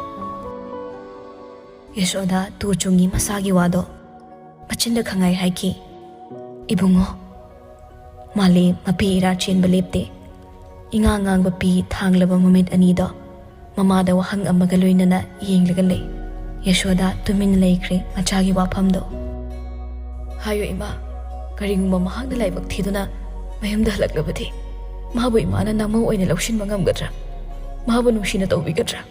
ꯌꯥꯁꯣꯗꯥ ꯇꯨ ꯆꯨꯡꯉꯤ ꯃꯁꯥꯒꯤ ꯋꯥꯗꯣ꯫ ꯃꯆꯤꯟꯗ ꯈꯪꯉꯥꯏ ꯍꯥꯏꯈꯤ, "ꯏꯕꯨꯡꯉꯣ!" ꯃꯥꯂꯦꯝ ꯃꯄꯤ ꯏꯔꯥ ꯆꯦꯟꯕ ꯂꯦꯞꯇꯦ꯫ ꯏꯉꯥꯡ ꯉꯥꯡꯕ ꯄꯤ ꯊꯥꯡꯂꯕ ꯃꯃꯤꯠ ꯑꯅꯤꯗꯣ ꯃꯃꯥꯗ ꯋꯥꯍꯪ ꯑꯃꯒ ꯂꯣꯏꯅꯅ ꯌꯦꯡꯂꯒ ꯂꯩ꯫ ꯌꯥꯁꯣꯗꯥ ꯇꯨꯃꯤꯟꯅ ꯂꯩꯈ꯭ꯔꯦ ꯃꯆꯥꯒꯤ ꯋꯥꯐꯝꯗꯣ꯫ "ꯍꯥꯏꯌꯨ ꯏꯃꯥ, ꯀꯔꯤꯒꯨꯝꯕ ꯃꯍꯥꯛꯅ ꯂꯥꯏꯕꯛ ꯊꯤꯗꯨꯅ ꯃꯌꯨꯝꯗ ꯍꯜꯂꯛꯂꯕꯗꯤ ꯃꯥꯕꯨ ꯏꯃꯥꯅ ꯅꯃꯧ ꯑꯣꯏꯅ ꯂꯧꯁꯤꯟꯕ ꯉꯝꯒꯗ꯭ꯔꯥ? ꯃꯥꯕꯨ ꯅꯨꯡꯁꯤꯅ ꯇꯧꯕꯤꯒꯗ꯭ꯔꯥ?"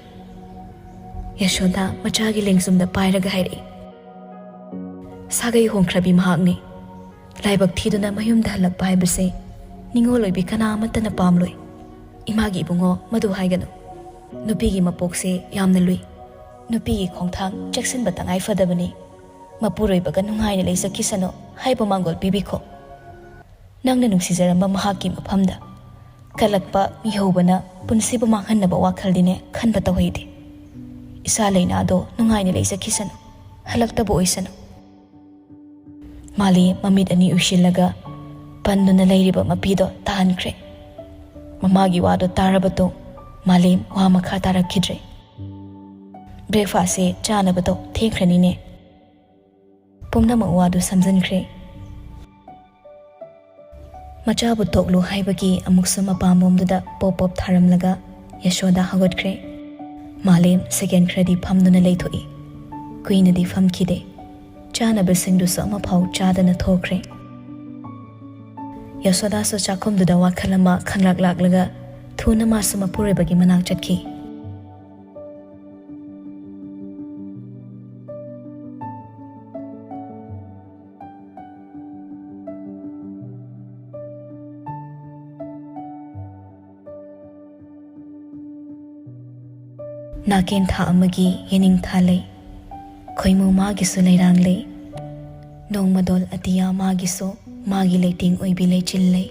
ꯌꯥꯁꯣꯗꯥ ꯃꯆꯥꯒꯤ ꯂꯦꯡꯖꯨꯝꯗ ꯄꯥꯏꯔꯒ ꯍꯥꯏꯔꯛꯏ꯫ ꯁꯥꯒꯩ ꯍꯣꯡꯈ꯭ꯔꯕꯤ ꯃꯍꯥꯛꯅꯤ꯫ ꯂꯥꯏꯕꯛ ꯊꯤꯗꯨꯅ ꯃꯌꯨꯝꯗ ꯍꯜꯂꯛꯄ ꯍꯥꯏꯕꯁꯦ ꯅꯤꯡꯉꯣꯜ ꯑꯣꯏꯕꯤ ꯀꯅꯥ ꯑꯃꯠꯇꯅ ꯄꯥꯝꯂꯣꯏ꯫ ꯏꯃꯥꯒꯤ ꯏꯕꯨꯡꯉꯣ, ꯃꯗꯨ ꯍꯥꯏꯒꯅꯨ꯫ ꯅꯨꯄꯤꯒꯤ ꯃꯄꯣꯛꯁꯦ ꯌꯥꯝꯅ ꯂꯨꯏ꯫ ꯅꯨꯄꯤꯒꯤ ꯈꯣꯡꯊꯥꯡ ꯆꯦꯛꯁꯤꯟꯕ ꯇꯉꯥꯏ ꯐꯗꯕꯅꯤ꯫ ꯃꯄꯨꯔꯣꯏꯕꯒ ꯅꯨꯡꯉꯥꯏꯅ ꯂꯩꯖꯈꯤꯁꯅꯨ ꯍꯥꯏꯕ ꯃꯥꯡꯒꯣꯜ ꯄꯤꯕꯤꯈꯣ꯫ ꯅꯪꯅ ꯅꯨꯡꯁꯤꯖꯔꯝꯕ ꯃꯍꯥꯛꯀꯤ ꯃꯐꯝꯗ ꯀꯜꯂꯛꯄ ꯃꯤꯍꯧꯕꯅ ꯄꯨꯟꯁꯤꯕꯨ ꯃꯥꯡꯍꯟꯅꯕ ꯋꯥꯈꯜꯗꯤꯅꯦ ꯈꯟꯕ ꯇꯧꯍꯩꯗꯦ꯫ ꯏꯆꯥ ꯂꯩꯅꯥꯗꯣ ꯅꯨꯡꯉꯥꯏꯅ ꯂꯩꯖꯈꯤꯁꯅꯨ, ꯍꯜꯂꯛꯇꯕ ꯑꯣꯏꯁꯅꯨ꯫ ꯃꯥꯂꯦꯝ ꯃꯃꯤꯠ ꯑꯅꯤ ꯎꯏꯁꯤꯜꯂꯒ ꯄꯟꯗꯨꯅ ꯂꯩꯔꯤꯕ ꯃꯄꯤꯗꯣ ꯇꯥꯍꯟꯈ꯭ꯔꯦ꯫ ꯃꯃꯥꯒꯤ ꯋꯥꯗꯣ ꯇꯥꯔꯕ ꯇꯨꯡ ꯃꯥꯂꯦꯝ ꯋꯥ ꯃꯈꯥ ꯇꯥꯔꯛꯈꯤꯗ꯭ꯔꯦ꯫ "ꯕ꯭ꯔꯦꯛꯐꯥꯁꯁꯦ ꯆꯥꯅꯕꯗꯣ ꯊꯦꯡꯈ꯭ꯔꯅꯤꯅꯦ꯫" ꯄꯨꯝꯅꯃꯛ ꯋꯥꯗꯨ ꯁꯝꯖꯤꯟꯈ꯭ꯔꯦ꯫ ꯃꯆꯥꯕꯨ ꯇꯣꯛꯂꯨ ꯍꯥꯏꯕꯒꯤ ꯑꯃꯨꯛꯁꯨ ꯃꯄꯥꯝꯕꯣꯝꯗꯨꯗ ꯄꯣꯞ ꯄꯣꯞ ꯊꯥꯔꯝꯂꯒ ꯌꯥꯁꯣꯗꯥ ꯍꯧꯒꯠꯈ꯭ꯔꯦ꯫ ꯃꯥꯂꯦꯝ ꯁꯦꯀꯦꯟ ꯈꯔꯗꯤ ꯐꯝꯗꯨꯅ ꯂꯩꯊꯣꯛꯏ꯫ ꯀꯨꯏꯅꯗꯤ ꯐꯝꯈꯤꯗꯦ꯫ ꯆꯥꯅꯕꯁꯤꯡꯗꯨꯁꯨ ꯑꯃꯐꯥꯎ ꯆꯥꯗꯅ ꯊꯣꯛꯈ꯭ꯔꯦ꯫ ꯌꯥꯁꯣꯗꯥꯁꯨ ꯆꯥꯛꯈꯨꯝꯗꯨꯗ ꯋꯥꯈꯜ ꯑꯃ ꯈꯪꯂꯥꯛ ꯂꯥꯛꯂꯒ ꯊꯨꯅ ꯃꯥꯁꯨ ꯃꯄꯨꯔꯣꯏꯕꯒꯤ ꯃꯅꯥꯛ ꯆꯠꯈꯤ꯫ ꯅꯥꯀꯦꯟ ꯊꯥ ꯑꯃꯒꯤ ꯌꯦꯅꯤꯡꯊꯥ ꯂꯩ꯫ ꯈꯣꯏꯃꯨ ꯃꯥꯒꯤꯁꯨ ꯂꯩꯔꯥꯡ ꯂꯩ꯫ ꯅꯣꯡꯃꯗꯣꯜ ꯑꯇꯤꯌꯥ ꯃꯥꯒꯤꯁꯨ ꯃꯥꯒꯤ ꯂꯩꯇꯦꯡ ꯑꯣꯏꯕꯤ ꯂꯩꯆꯤꯜ ꯂꯩ꯫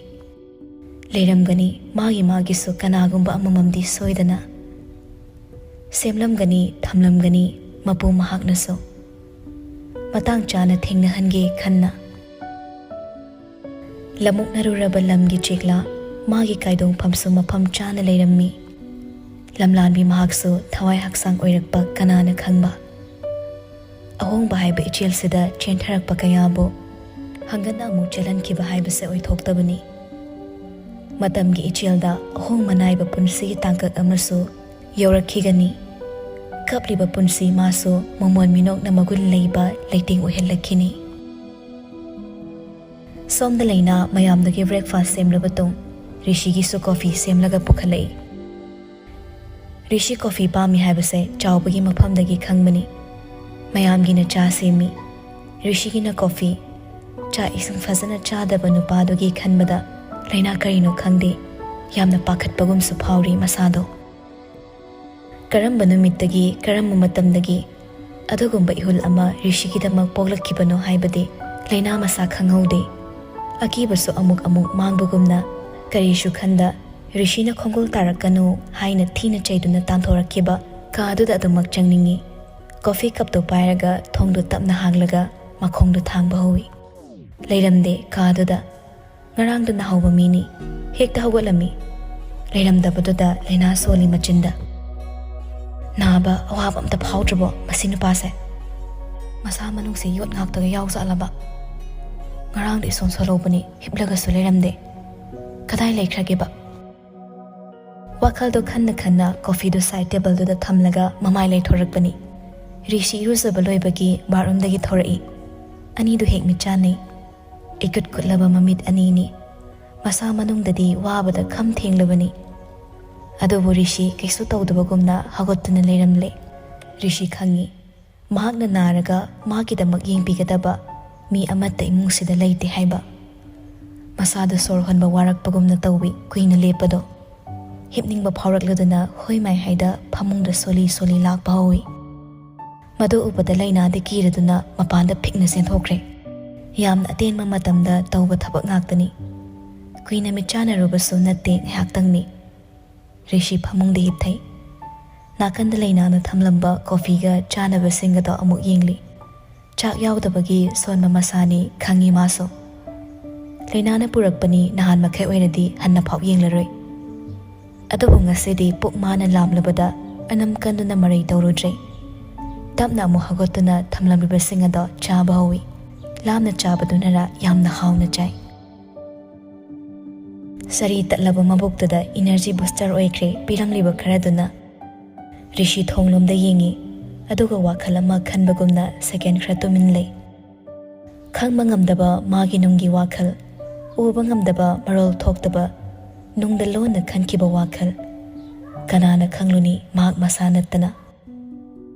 ꯂꯩꯔꯝꯒꯅꯤ ꯃꯥꯒꯤ ꯃꯥꯒꯤꯁꯨ ꯀꯅꯥꯒꯨꯝꯕ ꯑꯃꯃꯝꯗꯤ ꯁꯣꯏꯗꯅ꯫ ꯁꯦꯝꯂꯝꯒꯅꯤ, ꯊꯝꯂꯝꯒꯅꯤ ꯃꯄꯨ ꯃꯍꯥꯛꯅꯁꯨ꯫ ꯃꯇꯥꯡ ꯆꯥꯅ ꯊꯦꯡꯅꯍꯟꯒꯦ ꯈꯟꯅ꯫ ꯂꯝꯃꯨꯛꯅꯔꯨꯔꯕ ꯂꯝꯒꯤ ꯆꯦꯛꯂꯥ ꯃꯥꯒꯤ ꯀꯥꯏꯗꯣꯡꯐꯝꯁꯨ ꯃꯐꯝ ꯆꯥꯅ ꯂꯩꯔꯝꯃꯤ꯫ ꯂꯝꯂꯥꯟꯕꯤ ꯃꯍꯥꯛꯁꯨ ꯊꯋꯥꯏ ꯍꯛꯆꯥꯡ ꯑꯣꯏꯔꯛꯄ ꯀꯅꯥꯅ ꯈꯪꯕ? ꯑꯍꯣꯡꯕ ꯍꯥꯏꯕ ꯏꯆꯦꯜꯁꯤꯗ ꯆꯦꯟꯊꯔꯛꯄ ꯀꯌꯥꯕꯨ ꯍꯪꯒꯠꯅ ꯑꯃꯨꯛ ꯆꯦꯜꯍꯟꯈꯤꯕ ꯍꯥꯏꯕꯁꯦ ꯑꯣꯏꯊꯣꯛꯇꯕꯅꯤ꯫ ꯃꯇꯝꯒꯤ ꯏꯆꯦꯜꯗ ꯑꯍꯣꯡꯕ ꯅꯥꯏꯕ ꯄꯨꯟꯁꯤꯒꯤ ꯇꯥꯡꯀꯛ ꯑꯃꯁꯨ ꯌꯧꯔꯛꯈꯤꯒꯅꯤ꯫ ꯀꯞꯂꯤꯕ ꯄꯨꯟꯁꯤ ꯃꯥꯁꯨ ꯃꯃꯣꯟ ꯃꯤꯅꯣꯛꯅ ꯃꯒꯨꯟ ꯂꯩꯕ ꯂꯩꯇꯦꯡ ꯑꯣꯏꯍꯜꯂꯛꯈꯤꯅꯤ꯫ ꯁꯣꯝꯗ ꯂꯩꯅꯥ ꯃꯌꯥꯝꯗꯒꯤ breakfast ꯁꯦꯝꯂꯕ ꯇꯨꯡ, ꯔꯤꯁꯤꯒꯤꯁꯨ coffee ꯁꯦꯝꯂꯒ ꯄꯨꯈꯠꯂꯛꯏ꯫ ꯔꯤꯁꯤ coffee ꯄꯥꯝꯃꯤ ꯍꯥꯏꯕꯁꯦ ꯆꯥꯎꯕꯒꯤ ꯃꯐꯝꯗꯒꯤ ꯈꯪꯕꯅꯤ꯫ ꯃꯌꯥꯝꯒꯤꯅ ꯆꯥ ꯁꯦꯝꯃꯤ, ꯔꯤꯁꯤꯒꯤꯅ coffee꯫ ꯆꯥꯛ ꯏꯁꯤꯡ ꯐꯖꯅ ꯆꯥꯗꯕ ꯅꯨꯄꯥꯗꯨꯒꯤ ꯈꯟꯕꯗ ꯂꯩꯅꯥ ꯀꯔꯤꯅꯣ ꯈꯪꯗꯦ, ꯌꯥꯝꯅ ꯄꯥꯈꯠꯄꯒꯨꯝꯁꯨ ꯐꯥꯎꯔꯤ ꯃꯁꯥꯗꯣ꯫ ꯀꯔꯝꯕ ꯅꯨꯃꯤꯠꯇꯒꯤ, ꯀꯔꯝꯕ ꯃꯇꯝꯗꯒꯤ ꯑꯗꯨꯒꯨꯝꯕ ꯏꯍꯨꯜ ꯑꯃ ꯔꯤꯁꯤꯒꯤꯗꯃꯛ ꯄꯣꯛꯂꯛꯈꯤꯕꯅꯣ ꯍꯥꯏꯕꯗꯤ ꯂꯩꯅꯥ ꯃꯁꯥ ꯈꯪꯍꯧꯗꯦ꯫ ꯑꯀꯤꯕꯁꯨ ꯑꯃꯨꯛ ꯑꯃꯨꯛ ꯃꯥꯡꯕꯒꯨꯝꯅ ꯀꯔꯤꯁꯨ ꯈꯟꯗ ꯔꯤꯁꯤꯅ "ꯈꯣꯡꯒꯨꯜ ꯇꯥꯔꯛꯀꯅꯨ" ꯍꯥꯏꯅ ꯊꯤꯅ ꯆꯩꯗꯨꯅ ꯇꯥꯟꯊꯣꯔꯛꯈꯤꯕ ꯀꯥꯗꯨꯗ ꯑꯗꯨꯃꯛ ꯆꯪꯅꯤꯡꯏ꯫ Coffee cupꯇꯨ ꯄꯥꯏꯔꯒ ꯊꯣꯡꯗꯨ ꯇꯞꯅ ꯍꯥꯡꯂꯒ ꯃꯈꯣꯡꯗꯨ ꯊꯥꯡꯕ ꯍꯧꯏ꯫ ꯂꯩꯔꯝꯗꯦ ꯀꯥꯗꯨꯗ꯫ ꯉꯔꯥꯡꯗꯨ ꯅꯥꯍꯧꯕ ꯃꯤꯅꯤ꯫ ꯍꯦꯛꯇ ꯍꯧꯒꯠꯂꯝꯃꯤ꯫ ꯂꯩꯔꯝꯗꯕꯗꯨꯗ ꯂꯩꯅꯥ ꯁꯣꯜꯂꯤ ꯃꯆꯤꯟꯗ꯫ "ꯅꯥꯕ ꯑꯋꯥꯕ ꯑꯝꯇ ꯐꯥꯎꯗ꯭ꯔꯕꯣ ꯃꯁꯤ ꯅꯨꯄꯥꯁꯦ? ꯃꯁꯥ ꯃꯅꯨꯡꯁꯤ ꯌꯣꯠ ꯉꯥꯛꯇꯒ ꯌꯥꯎꯖꯥꯠꯂꯕ? ꯉꯔꯥꯡꯗꯤ ꯏꯁꯣꯟ ꯁꯣꯜꯍꯧꯕꯅꯤ, ꯍꯤꯞꯂꯒꯁꯨ ꯂꯩꯔꯝꯗꯦ꯫ ꯀꯗꯥꯏ ꯂꯩꯈ꯭ꯔꯒꯦꯕ?" ꯋꯥꯈꯜꯗꯣ ꯈꯟꯅ ꯈꯟꯅ coffeeꯗꯨ side tableꯗꯨꯗ ꯊꯝꯂꯒ ꯃꯃꯥꯏ ꯂꯩꯊꯣꯔꯛꯄꯅꯤ꯫ ꯔꯤꯁꯤ ꯏꯔꯨꯖꯕ ꯂꯣꯏꯕꯒꯤ bathroomꯗꯒꯤ ꯊꯣꯔꯛꯏ꯫ ꯑꯅꯤꯗꯨ ꯍꯦꯛ ꯃꯤꯠ ꯆꯥꯟꯅꯩ꯫ ꯏꯀꯨꯠ ꯀꯨꯠꯂꯕ ꯃꯃꯤꯠ ꯑꯅꯤꯅꯤ꯫ ꯃꯁꯥ ꯃꯅꯨꯡꯗꯗꯤ ꯋꯥꯕꯗ ꯈꯝ ꯊꯦꯡꯂꯕꯅꯤ꯫ ꯑꯗꯨꯕꯨ ꯔꯤꯁꯤ ꯀꯩꯁꯨ ꯇꯧꯗꯕꯒꯨꯝꯅ ꯍꯧꯒꯠꯇꯨꯅ ꯂꯩꯔꯝꯂꯦ꯫ ꯔꯤꯁꯤ ꯈꯪꯏ, ꯃꯍꯥꯛꯅ ꯅꯥꯔꯒ ꯃꯍꯥꯛꯀꯤꯗꯃꯛ ꯌꯦꯡꯕꯤꯒꯗꯕ ꯃꯤ ꯑꯃꯠꯇ ꯏꯃꯨꯡꯁꯤꯗ ꯂꯩꯇꯦ ꯍꯥꯏꯕ꯫ ꯃꯁꯥꯗ ꯁꯣꯔ ꯍꯣꯟꯕ ꯋꯥꯔꯛꯄꯒꯨꯝꯅ ꯇꯧꯏ ꯀꯨꯏꯅ ꯂꯦꯞꯄꯗꯣ꯫ ꯍꯤꯞꯅꯤꯡꯕ ꯐꯥꯎꯔꯛꯂꯗꯨꯅ ꯍꯣꯏ ꯃꯥꯏ ꯍꯥꯏꯗ ꯐꯃꯨꯡꯗ ꯁꯣꯜꯂꯤ ꯁꯣꯜꯂꯤ ꯂꯥꯛꯄ ꯍꯧꯏ꯫ ꯃꯗꯨ ꯎꯕꯗ ꯂꯩꯅꯥꯗꯤ ꯀꯤꯔꯗꯨꯅ ꯃꯄꯥꯟꯗ ꯐꯤꯛꯅ ꯆꯦꯟꯊꯣꯛꯈ꯭ꯔꯦ꯫ ꯌꯥꯝꯅ ꯑꯇꯦꯟꯕ ꯃꯇꯝꯗ ꯇꯧꯕ ꯊꯕꯛ ꯉꯥꯛꯇꯅꯤ꯫ ꯀꯨꯏꯅ ꯃꯤꯠ ꯆꯥꯟꯅꯔꯨꯕꯁꯨ ꯅꯠꯇꯦ, ꯉꯥꯏꯍꯥꯛꯇꯪꯅꯤ꯫ ꯔꯤꯁꯤ ꯐꯃꯨꯡꯗ ꯍꯤꯞꯊꯩ꯫ ꯅꯥꯀꯟꯗ ꯂꯩꯅꯥꯅ ꯊꯝꯂꯝꯕ ꯀꯣꯐꯤꯒ ꯆꯥꯅꯕꯁꯤꯡꯒꯗꯣ ꯑꯃꯨꯛ ꯌꯦꯡꯂꯤ꯫ ꯆꯥꯛ ꯌꯥꯎꯗꯕꯒꯤ ꯁꯣꯟꯕ ꯃꯁꯥꯅꯤ ꯈꯪꯉꯤ ꯃꯥꯁꯨ꯫ ꯂꯩꯅꯥꯅ ꯄꯨꯔꯛꯄꯅꯤ, ꯅꯍꯥꯟ ꯃꯈꯩ ꯑꯣꯏꯔꯗꯤ ꯍꯟꯅ ꯐꯥꯎ ꯌꯦꯡꯂꯔꯣꯏ꯫ ꯑꯗꯨꯕꯨ ꯉꯁꯤꯗꯤ ꯄꯨꯛ ꯃꯥꯅ ꯂꯥꯝꯂꯕꯗ ꯑꯅꯝ ꯀꯟꯗꯨꯅ ꯃꯔꯩ ꯇꯧꯔꯨꯗ꯭ꯔꯦ꯫ ꯇꯞꯅ ꯑꯃꯨꯛ ꯍꯧꯒꯠꯇꯨꯅ ꯊꯝꯂꯝꯂꯤꯕꯁꯤꯡ ꯑꯗꯣ ꯆꯥꯕ ꯍꯧꯏ꯫ ꯂꯥꯝꯅ ꯆꯥꯕꯗꯨꯅꯔ ꯌꯥꯝꯅ ꯍꯥꯎꯅ ꯆꯥꯏ꯫ ꯁꯔꯤ ꯇꯠꯂꯕ ꯃꯕꯨꯛꯇꯨꯗ ꯏꯅꯔꯖꯤ ꯕꯨꯁꯇꯔ ꯑꯣꯏꯈ꯭ꯔꯦ ꯄꯤꯔꯝꯂꯤꯕ ꯈꯔꯗꯨꯅ꯫ ꯔꯤꯁꯤ ꯊꯣꯡꯂꯣꯝꯗ ꯌꯦꯡꯉꯤ, ꯑꯗꯨꯒ ꯋꯥꯈꯜ ꯑꯃ ꯈꯟꯕꯒꯨꯝꯅ ꯁꯦꯀꯦꯟ ꯈꯔ ꯇꯨꯃꯤꯟ ꯂꯩ꯫ ꯈꯪꯕ ꯉꯝꯗꯕ ꯃꯥꯒꯤ ꯅꯨꯡꯒꯤ ꯋꯥꯈꯜ, ꯎꯕ ꯉꯝꯗꯕ ꯃꯔꯣꯜ ꯊꯣꯛꯇꯕ ꯅꯨꯡꯗ ꯂꯣꯟꯅ ꯈꯟꯈꯤꯕ ꯋꯥꯈꯜ꯫ ꯀꯅꯥꯅ ꯈꯪꯂꯨꯅꯤ ꯃꯍꯥꯛ ꯃꯁꯥ ꯅꯠꯇꯅ?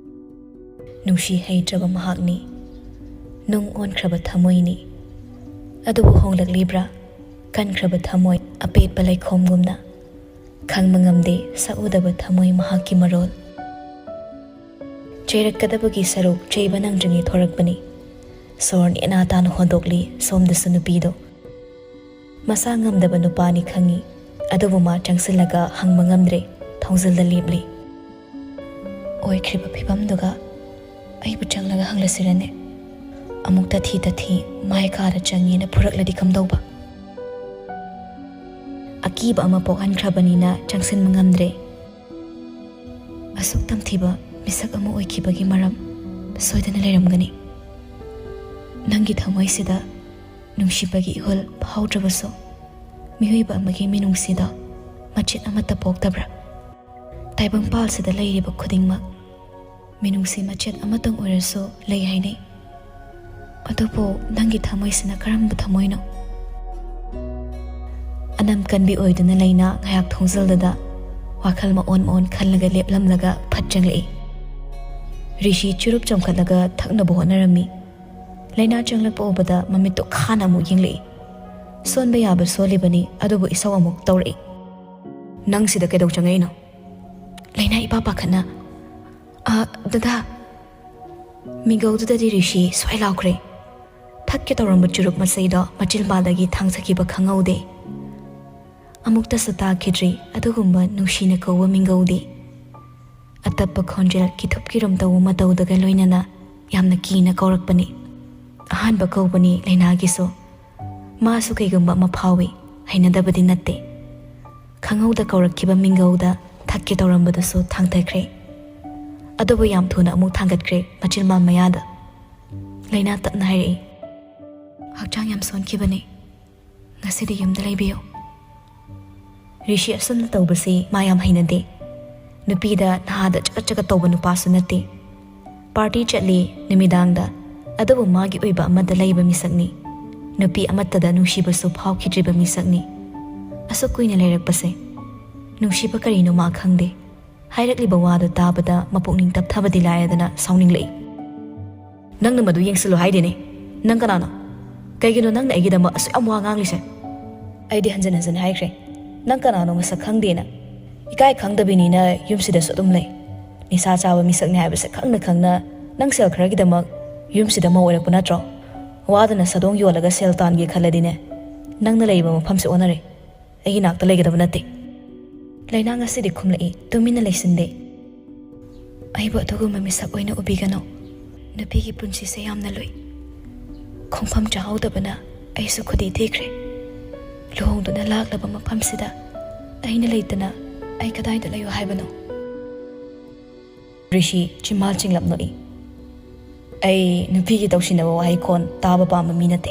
ꯅꯨꯡꯁꯤ ꯍꯩꯇ꯭ꯔꯕ ꯃꯍꯥꯛꯅꯤ꯫ ꯅꯨꯡ ꯑꯣꯟꯈ꯭ꯔꯕ ꯊꯃꯣꯏꯅꯤ꯫ ꯑꯗꯨꯕꯨ ꯍꯣꯡꯂꯛꯂꯤꯕ꯭ꯔꯥ? ꯀꯟꯈ꯭ꯔꯕ ꯊꯃꯣꯏ ꯑꯄꯦꯠꯄ ꯂꯩꯈꯣꯝꯒꯨꯝꯅ꯫ ꯈꯪꯕ ꯉꯝꯗꯦ ꯁꯛꯎꯗꯕ ꯊꯃꯣꯏ ꯃꯍꯥꯛꯀꯤ ꯃꯔꯣꯜ꯫ ꯆꯩꯔꯛꯀꯗꯕꯒꯤ ꯁꯔꯨꯛ ꯆꯩꯕ ꯅꯪꯗ꯭ꯔꯤꯉꯩ ꯊꯣꯔꯛꯄꯅꯤ꯫ ꯁꯣꯔ ꯅꯦꯅꯥ ꯇꯥꯅ ꯍꯣꯟꯗꯣꯛꯂꯤ ꯁꯣꯝꯗꯁꯨ ꯅꯨꯄꯤꯗꯣ꯫ ꯃꯁꯥ ꯉꯝꯗꯕ ꯅꯨꯄꯥꯅꯤ ꯈꯪꯉꯤ, ꯑꯗꯨꯕꯨ ꯃꯥ ꯆꯪꯁꯤꯜꯂꯒ ꯍꯪꯕ ꯉꯝꯗ꯭ꯔꯦ, ꯊꯣꯡꯖꯤꯜꯗ ꯂꯦꯞꯂꯤ꯫ ꯑꯣꯏꯈ꯭ꯔꯤꯕ ꯐꯤꯕꯝꯗꯨꯒ ꯑꯩꯕꯨ ꯆꯪꯂꯒ ꯍꯪꯂꯁꯤꯔꯅꯦ? ꯑꯃꯨꯛ ꯇꯊꯤ ꯇꯊꯤ ꯃꯥꯏ ꯀꯥꯗ ꯆꯪꯉꯦꯅ ꯐꯨꯔꯛꯂꯗꯤ ꯀꯝꯗꯧꯕ? ꯑꯀꯤꯕ ꯑꯃ ꯄꯣꯛꯍꯟꯈ꯭ꯔꯕꯅꯤꯅ ꯆꯪꯁꯤꯟꯕ ꯉꯝꯗ꯭ꯔꯦ꯫ ꯑꯁꯨꯛ ꯇꯝꯊꯤꯕ ꯃꯤꯁꯛ ꯑꯃ ꯑꯣꯏꯈꯤꯕꯒꯤ ꯃꯔꯝ ꯁꯣꯏꯗꯅ ꯂꯩꯔꯝꯒꯅꯤ꯫ ꯅꯪꯒꯤ ꯊꯃꯣꯏꯁꯤꯗ ꯅꯨꯡꯁꯤꯕꯒꯤ ꯏꯍꯨꯜ ꯐꯥꯎꯗ꯭ꯔꯕꯁꯨ, ꯃꯤꯑꯣꯏꯕ ꯑꯃꯒꯤ ꯃꯤꯅꯨꯡꯁꯤꯗ ꯃꯆꯦꯠ ꯑꯃꯠꯇ ꯄꯣꯛꯇꯕ꯭ꯔꯥ? ꯇꯥꯏꯕꯪꯄꯥꯜꯁꯤꯗ ꯂꯩꯔꯤꯕ ꯈꯨꯗꯤꯡꯃꯛ ꯃꯤꯅꯨꯡꯁꯤ ꯃꯆꯦꯠ ꯑꯃꯇꯪ ꯑꯣꯏꯔꯁꯨ ꯂꯩ ꯍꯥꯏꯅꯩ꯫ ꯑꯗꯨꯕꯨ ꯅꯪꯒꯤ ꯊꯃꯣꯏꯁꯤꯅ ꯀꯔꯝꯕ ꯊꯃꯣꯏꯅꯣ? ꯑꯅꯝ ꯀꯟꯕꯤ ꯑꯣꯏꯗꯨꯅ ꯂꯩꯅ ꯉꯥꯏꯍꯥꯛ ꯊꯣꯡꯖꯤꯜꯗꯨꯗ ꯋꯥꯈꯜ ꯃꯑꯣꯟ ꯃꯑꯣꯟ ꯈꯜꯂꯒ ꯂꯦꯞꯂꯝꯂꯒ ꯐꯠ ꯆꯪꯂꯛꯏ꯫ ꯔꯤꯁꯤ ꯆꯨꯔꯨꯞ ꯆꯣꯡꯈꯠꯂꯒ ꯊꯛꯅꯕ ꯍꯣꯠꯅꯔꯝꯃꯤ꯫ ꯂꯩꯅꯥ ꯆꯪꯂꯛꯄ ꯎꯕꯗ ꯃꯃꯤꯠꯇꯨ ꯈꯥꯅ ꯑꯃꯨꯛ ꯌꯦꯡꯂꯛꯏ꯫ ꯁꯣꯟꯕ ꯌꯥꯕ ꯁꯣꯜꯂꯤꯕꯅꯤ, ꯑꯗꯨꯕꯨ ꯏꯁꯧ ꯑꯃꯨꯛ ꯇꯧꯔꯛꯏ꯫ "ꯅꯪ ꯁꯤꯗ ꯀꯩꯗꯧ ꯆꯪꯉꯛꯏꯅꯣ?" ꯂꯩꯅꯥ ꯏꯄꯥ ꯄꯥꯈꯠꯅ, "ꯑ, ꯗꯗꯥ!" ꯃꯤꯡꯒꯧꯗꯨꯗꯗꯤ ꯔꯤꯁꯤ ꯁ꯭ꯋꯥꯏ ꯂꯥꯎꯈ꯭ꯔꯦ꯫ ꯊꯛꯀꯦ ꯇꯧꯔꯝꯕ ꯆꯨꯔꯨꯞ ꯃꯆꯩꯗꯣ ꯃꯆꯤꯟꯕꯥꯜꯗꯒꯤ ꯊꯥꯡꯊꯈꯤꯕ ꯈꯪꯍꯧꯗꯦ꯫ ꯑꯃꯨꯛꯇꯁꯨ ꯇꯥꯈꯤꯗ꯭ꯔꯤ ꯑꯗꯨꯒꯨꯝꯕ ꯅꯨꯡꯁꯤꯅ ꯀꯧꯕ ꯃꯤꯡꯒꯧꯗꯤ꯫ ꯑꯇꯞꯄ ꯈꯣꯟꯖꯦꯜ ꯀꯤꯊꯨꯞ ꯀꯤꯔꯨꯝ ꯇꯧꯕ ꯃꯇꯧꯗꯒ ꯂꯣꯏꯅꯅ ꯌꯥꯝꯅ ꯀꯤꯅ ꯀꯧꯔꯛꯄꯅꯤ꯫ ꯑꯍꯥꯟꯕ ꯀꯧꯕꯅꯤ ꯂꯩꯅꯥꯒꯤꯁꯨ꯫ ꯃꯥꯁꯨ ꯀꯩꯒꯨꯝꯕ ꯑꯃ ꯐꯥꯎꯏ, ꯍꯩꯅꯗꯕꯗꯤ ꯅꯠꯇꯦ꯫ ꯈꯪꯍꯧꯗ ꯀꯧꯔꯛꯈꯤꯕ ꯃꯤꯡꯒꯧꯗ ꯊꯛꯀꯦ ꯇꯧꯔꯝꯕꯗꯨꯁꯨ ꯊꯥꯡꯊꯈ꯭ꯔꯦ꯫ ꯑꯗꯨꯕꯨ ꯌꯥꯝ ꯊꯨꯅ ꯑꯃꯨꯛ ꯊꯥꯡꯒꯠꯈ꯭ꯔꯦ ꯃꯆꯤꯟꯕꯥꯜ ꯃꯌꯥꯗ꯫ ꯂꯩꯅꯥ ꯇꯞꯅ ꯍꯥꯏꯔꯛꯏ, "ꯍꯛꯆꯥꯡ ꯌꯥꯝ ꯁꯣꯟꯈꯤꯕꯅꯤ꯫ ꯉꯁꯤꯗꯤ ꯌꯨꯝꯗ ꯂꯩꯕꯤꯌꯨ꯫" ꯔꯤꯁꯤ ꯑꯁꯨꯝꯅ ꯇꯧꯕꯁꯤ ꯃꯥ ꯌꯥꯝ ꯍꯩꯅꯗꯦ꯫ ꯅꯨꯄꯤꯗ ꯅꯍꯥꯗ ꯆꯒꯠ ꯆꯒꯠ ꯇꯧꯕ ꯅꯨꯄꯥꯁꯨ ꯅꯠꯇꯦ꯫ ꯄꯥꯔꯇꯤ ꯆꯠꯂꯤ ꯅꯨꯃꯤꯗꯥꯡꯗ, ꯑꯗꯨꯕꯨ ꯃꯥꯒꯤ ꯑꯣꯏꯕ ꯑꯃꯗ ꯂꯩꯕ ꯃꯤꯁꯛꯅꯤ꯫ ꯅꯨꯄꯤ ꯑꯃꯠꯇꯗ ꯅꯨꯡꯁꯤꯕꯁꯨ ꯐꯥꯎꯈꯤꯗ꯭ꯔꯤꯕ ꯃꯤꯁꯛꯅꯤ꯫ ꯑꯁꯨꯛ ꯀꯨꯏꯅ ꯂꯩꯔꯛꯄꯁꯦ ꯅꯨꯡꯁꯤꯕ ꯀꯔꯤꯅꯣ ꯃꯥ ꯈꯪꯗꯦ꯫ ꯍꯥꯏꯔꯛꯂꯤꯕ ꯋꯥꯗꯨ ꯇꯥꯕꯗ ꯃꯄꯨꯛꯅꯤꯡ ꯇꯞꯊꯕꯗꯤ ꯂꯥꯏꯔꯗꯅ ꯁꯥꯎꯅꯤꯡꯂꯛꯏ꯫ "ꯅꯪꯅ ꯃꯗꯨ ꯌꯦꯡꯁꯤꯜꯂꯨ ꯍꯥꯏꯗꯦꯅꯦ꯫ ꯅꯪ ꯀꯅꯥꯅꯣ? ꯀꯩꯒꯤꯅꯣ ꯅꯪꯅ ꯑꯩꯒꯤꯗꯃꯛ ꯑꯁꯨꯛ ꯌꯥꯝ ꯋꯥ ꯉꯥꯡꯂꯤꯁꯦ?" "ꯑꯩꯗꯤ ꯍꯟꯖꯤꯟ ꯍꯟꯖꯤꯟ ꯍꯥꯏꯈ꯭ꯔꯦ, ꯅꯪ ꯀꯅꯥꯅꯣ ꯃꯁꯛ ꯈꯪꯗꯦꯅ꯫ ꯏꯀꯥꯏ ꯈꯪꯗꯕꯤꯅꯤꯅ ꯌꯨꯝꯁꯤꯗꯁꯨ ꯑꯗꯨꯝ ꯂꯩ꯫ ꯅꯤꯁꯥ ꯆꯥꯕ ꯃꯤꯁꯛꯅꯤ ꯍꯥꯏꯕꯁꯦ ꯈꯪꯅ ꯈꯪꯅ ꯅꯪ ꯁꯦꯜ ꯈꯔꯒꯤꯗꯃꯛ ꯌꯨꯝꯁꯤꯗ ꯃꯧ ꯑꯣꯏꯔꯛꯄ ꯅꯠꯇ꯭ꯔꯣ? ꯋꯥꯗꯅ ꯁꯥꯗꯣꯡ ꯌꯣꯜꯂꯒ ꯁꯦꯜ ꯇꯥꯟꯒꯦ ꯈꯜꯂꯗꯤꯅꯦ, ꯅꯪꯅ ꯂꯩꯔꯤꯕ ꯃꯐꯝꯁꯦ ꯑꯣꯟꯅꯔꯦ꯫ ꯑꯩꯒꯤ ꯅꯥꯛꯇ ꯂꯩꯒꯗꯕ ꯅꯠꯇꯦ꯫" ꯂꯩꯅꯥ ꯉꯁꯤꯗꯤ ꯈꯨꯝꯂꯛꯏ, ꯇꯨꯃꯤꯟꯅ ꯂꯩꯁꯤꯟꯗꯦ꯫ "ꯑꯩꯕꯨ ꯑꯗꯨꯒꯨꯝꯕ ꯃꯤꯁꯛ ꯑꯣꯏꯅ ꯎꯕꯤꯒꯅꯨ꯫ ꯅꯨꯄꯤꯒꯤ ꯄꯨꯟꯁꯤꯁꯦ ꯌꯥꯝꯅ ꯂꯨꯏ꯫ ꯈꯣꯡꯐꯝ ꯆꯥꯍꯧꯗꯕꯅ ꯑꯩꯁꯨ ꯈꯨꯗꯤ ꯊꯤꯈ꯭ꯔꯦ꯫ ꯂꯨꯍꯣꯡꯗꯨꯅ ꯂꯥꯛꯂꯕ ꯃꯐꯝꯁꯤꯗ ꯑꯩꯅ ꯂꯩꯇꯅ ꯑꯩ ꯀꯗꯥꯏꯗ ꯂꯩꯌꯨ ꯍꯥꯏꯕꯅꯣ?" ꯔꯤꯁꯤ ꯆꯤꯝꯕꯥꯜ ꯆꯤꯡꯂꯞ ꯅꯣꯛꯏ꯫ "ꯑꯩ ꯅꯨꯄꯤꯒꯤ ꯇꯧꯁꯤꯟꯅꯕ ꯋꯥꯍꯩ ꯈꯣꯟ ꯇꯥꯕ ꯄꯥꯝꯕ ꯃꯤ ꯅꯠꯇꯦ꯫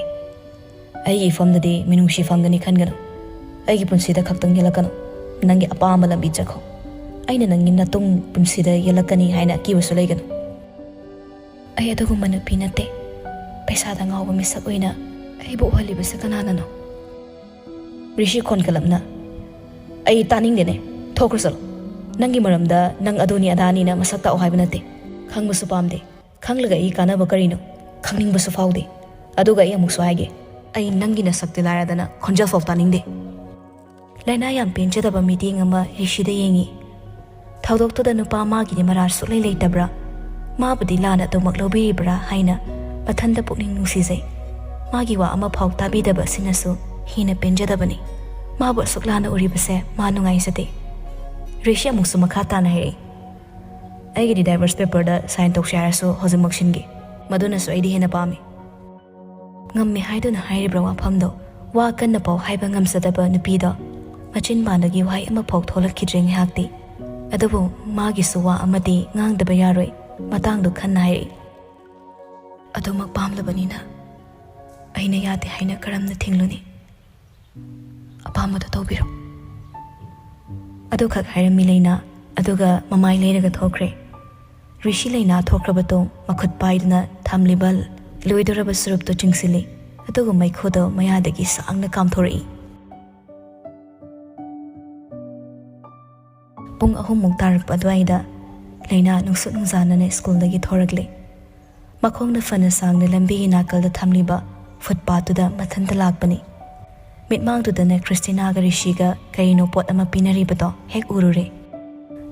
ꯑꯩꯒꯤ ꯏꯐꯝꯗꯗꯤ ꯃꯤꯅꯨꯡꯁꯤ ꯐꯪꯒꯅꯤ ꯈꯟꯒꯅꯨ꯫ ꯑꯩꯒꯤ ꯄꯨꯟꯁꯤꯗ ꯈꯛꯇꯪ ꯌꯦꯜꯂꯛꯀꯅꯨ꯫ ꯅꯪꯒꯤ ꯑꯄꯥꯝꯕ ꯂꯝꯕꯤ ꯆꯠꯈꯣ꯫ ꯑꯩꯅ ꯅꯪꯒꯤ ꯅꯇꯨꯡ ꯄꯨꯟꯁꯤꯗ ꯌꯦꯜꯂꯛꯀꯅꯤ ꯍꯥꯏꯅ ꯑꯀꯤꯕꯁꯨ ꯂꯩꯒꯅꯨ꯫" "ꯑꯩ ꯑꯗꯨꯒꯨꯝꯕ ꯅꯨꯄꯤ ꯅꯠꯇꯦ꯫ ꯄꯩꯁꯥꯗ ꯉꯥꯎꯕ ꯃꯤꯁꯛ ꯑꯣꯏꯅ ꯑꯩꯕꯨ ꯎꯍꯜꯂꯤꯕꯁꯦ ꯀꯅꯥꯅꯅꯣ?" ꯔꯤꯁꯤ ꯈꯣꯟ ꯀꯜꯂꯞꯅ, "ꯑꯩ ꯇꯥꯅꯤꯡꯗꯦꯅꯦ꯫ ꯊꯣꯛꯈ꯭ꯔꯣ ꯆꯠꯂꯣ꯫ ꯅꯪꯒꯤ ꯃꯔꯝꯗ ꯅꯪ ꯑꯗꯨꯅꯤ ꯑꯗꯥꯅꯤꯅ ꯃꯁꯛ ꯇꯥꯛꯑꯣ ꯍꯥꯏꯕ ꯅꯠꯇꯦ꯫ ꯈꯪꯕꯁꯨ ꯄꯥꯝꯗꯦ꯫ ꯈꯪꯂꯒ ꯑꯩ ꯀꯥꯟꯅꯕ ꯀꯔꯤꯅꯣ? ꯈꯪꯅꯤꯡꯕꯁꯨ ꯐꯥꯎꯗꯦ꯫ ꯑꯗꯨꯒ ꯑꯩ ꯑꯃꯨꯛꯁꯨ ꯍꯥꯏꯒꯦ, ꯑꯩ ꯅꯪꯒꯤ ꯅꯁꯛꯇꯤ ꯂꯥꯏꯔꯗꯅ ꯈꯣꯟꯖꯦꯜ ꯐꯥꯎ ꯇꯥꯅꯤꯡꯗꯦ꯫" ꯂꯥꯏꯅꯥ ꯌꯥꯝ ꯄꯦꯟꯖꯗꯕ ꯃꯤꯠꯌꯦꯡ ꯑꯃ ꯔꯤꯁꯤꯗ ꯌꯦꯡꯉꯤ꯫ ꯊꯧꯗꯣꯛꯇꯨꯗ ꯅꯨꯄꯥ ꯃꯥꯒꯤꯗꯤ ꯃꯔꯥꯜ ꯁꯨꯛꯂꯩ ꯂꯩꯇꯕ꯭ꯔꯥ? ꯃꯥꯕꯨꯗꯤ ꯂꯥꯟꯅ ꯑꯗꯨꯃꯛ ꯂꯧꯕꯤꯔꯤꯕ꯭ꯔꯥ ꯍꯥꯏꯅ ꯃꯊꯟꯇ ꯄꯨꯛꯅꯤꯡ ꯅꯨꯡꯁꯤꯖꯩ꯫ ꯃꯥꯒꯤ ꯋꯥ ꯑꯃꯐꯥꯎ ꯇꯥꯕꯤꯗꯕ ꯑꯁꯤꯅꯁꯨ ꯍꯦꯟꯅ ꯄꯦꯟꯖꯗꯕꯅꯤ꯫ ꯃꯥꯕꯨ ꯑꯁꯨꯛ ꯂꯥꯟꯅ ꯎꯔꯤꯕꯁꯦ ꯃꯥ ꯅꯨꯡꯉꯥꯏꯖꯗꯦ꯫ ꯔꯤꯁꯤ ꯑꯃꯨꯛꯁꯨ ꯃꯈꯥ ꯇꯥꯅ ꯍꯥꯏꯔꯛꯏ, "ꯑꯩꯒꯤꯗꯤ ꯗꯥꯏꯚꯣꯔꯁ ꯄꯦꯄꯔꯗ ꯁꯥꯏꯟ ꯇꯧꯁꯦ ꯍꯥꯏꯔꯁꯨ ꯍꯧꯖꯤꯛꯃꯛ ꯁꯤꯟꯒꯦ꯫ ꯃꯗꯨꯅꯁꯨ ꯑꯩꯗꯤ ꯍꯦꯟꯅ ꯄꯥꯝꯃꯤ"꯫ ꯉꯝꯃꯦ ꯍꯥꯏꯗꯨꯅ ꯍꯥꯏꯔꯤꯕ꯭ꯔꯥ ꯋꯥꯐꯝꯗꯣ? ꯋꯥ ꯀꯟꯅ ꯄꯥꯎ ꯍꯥꯏꯕ ꯉꯝꯖꯗꯕ ꯅꯨꯄꯤꯗꯣ ꯃꯆꯤꯟ ꯄꯥꯟꯗꯒꯤ ꯋꯥꯍꯩ ꯑꯃꯐꯥꯎ ꯊꯣꯛꯂꯛꯈꯤꯗ꯭ꯔꯦ ꯉꯥꯏꯍꯥꯛꯇꯤ꯫ ꯑꯗꯨꯕꯨ ꯃꯥꯒꯤꯁꯨ ꯋꯥ ꯑꯃꯗꯤ ꯉꯥꯡꯗꯕ ꯌꯥꯔꯣꯏ꯫ ꯃꯇꯥꯡꯗꯣ ꯈꯟꯅ ꯍꯥꯏꯔꯛꯏ, "ꯑꯗꯨꯃꯛ ꯄꯥꯝꯂꯕꯅꯤꯅ ꯑꯩꯅ ꯌꯥꯗꯦ ꯍꯥꯏꯅ ꯀꯔꯝꯅ ꯊꯤꯡꯂꯨꯅꯤ? ꯑꯄꯥꯝꯕꯗꯣ ꯇꯧꯕꯤꯔꯣ"꯫ ꯑꯗꯨꯈꯛ ꯍꯥꯏꯔꯝꯃꯤ ꯂꯩꯅꯥ, ꯑꯗꯨꯒ ꯃꯃꯥꯏ ꯂꯩꯔꯒ ꯊꯣꯛꯈ꯭ꯔꯦ꯫ ꯔꯤꯁꯤ ꯂꯩꯅꯥ ꯊꯣꯛꯈ꯭ꯔꯕ ꯇꯨꯡ ꯃꯈꯨꯠ ꯄꯥꯏꯗꯨꯅ ꯊꯝꯂꯤꯕ ꯂꯣꯏꯗꯧꯔꯕ ꯁꯨꯔꯨꯞꯇꯨ ꯆꯤꯡꯁꯤꯜꯂꯤ, ꯑꯗꯨꯒ ꯃꯩꯈꯨꯗꯣ ꯃꯌꯥꯗꯒꯤ ꯁꯥꯡꯅ ꯀꯥꯝꯊꯣꯔꯛꯏ꯫ ꯄꯨꯡ ꯑꯍꯨꯝꯃꯨꯛ ꯇꯥꯔꯛꯄ ꯑꯗꯨꯋꯥꯏꯗ ꯂꯩꯅꯥ ꯅꯨꯡꯁꯨꯛ ꯅꯨꯡꯖꯥꯅꯅ ꯁ꯭ꯀꯨꯜꯗꯒꯤ ꯊꯣꯔꯛꯂꯦ꯫ ꯃꯈꯣꯡꯅ ꯐꯅ ꯁꯥꯡꯅ ꯂꯝꯕꯤꯒꯤ ꯅꯥꯀꯜꯗ ꯊꯝꯂꯤꯕ ꯐꯨꯠꯄꯥꯠꯇꯨꯗ ꯃꯊꯟꯇ ꯂꯥꯛꯄꯅꯤ꯫ ꯃꯤꯠꯃꯥꯡꯗꯨꯗꯅ ꯈ꯭ꯔꯤꯁꯇꯤꯅꯥꯒ ꯔꯤꯁꯤꯒ ꯀꯔꯤꯅꯣ ꯄꯣꯠ ꯑꯃ ꯄꯤꯅꯔꯤꯕꯗꯣ ꯍꯦꯛ ꯎꯔꯨꯔꯦ꯫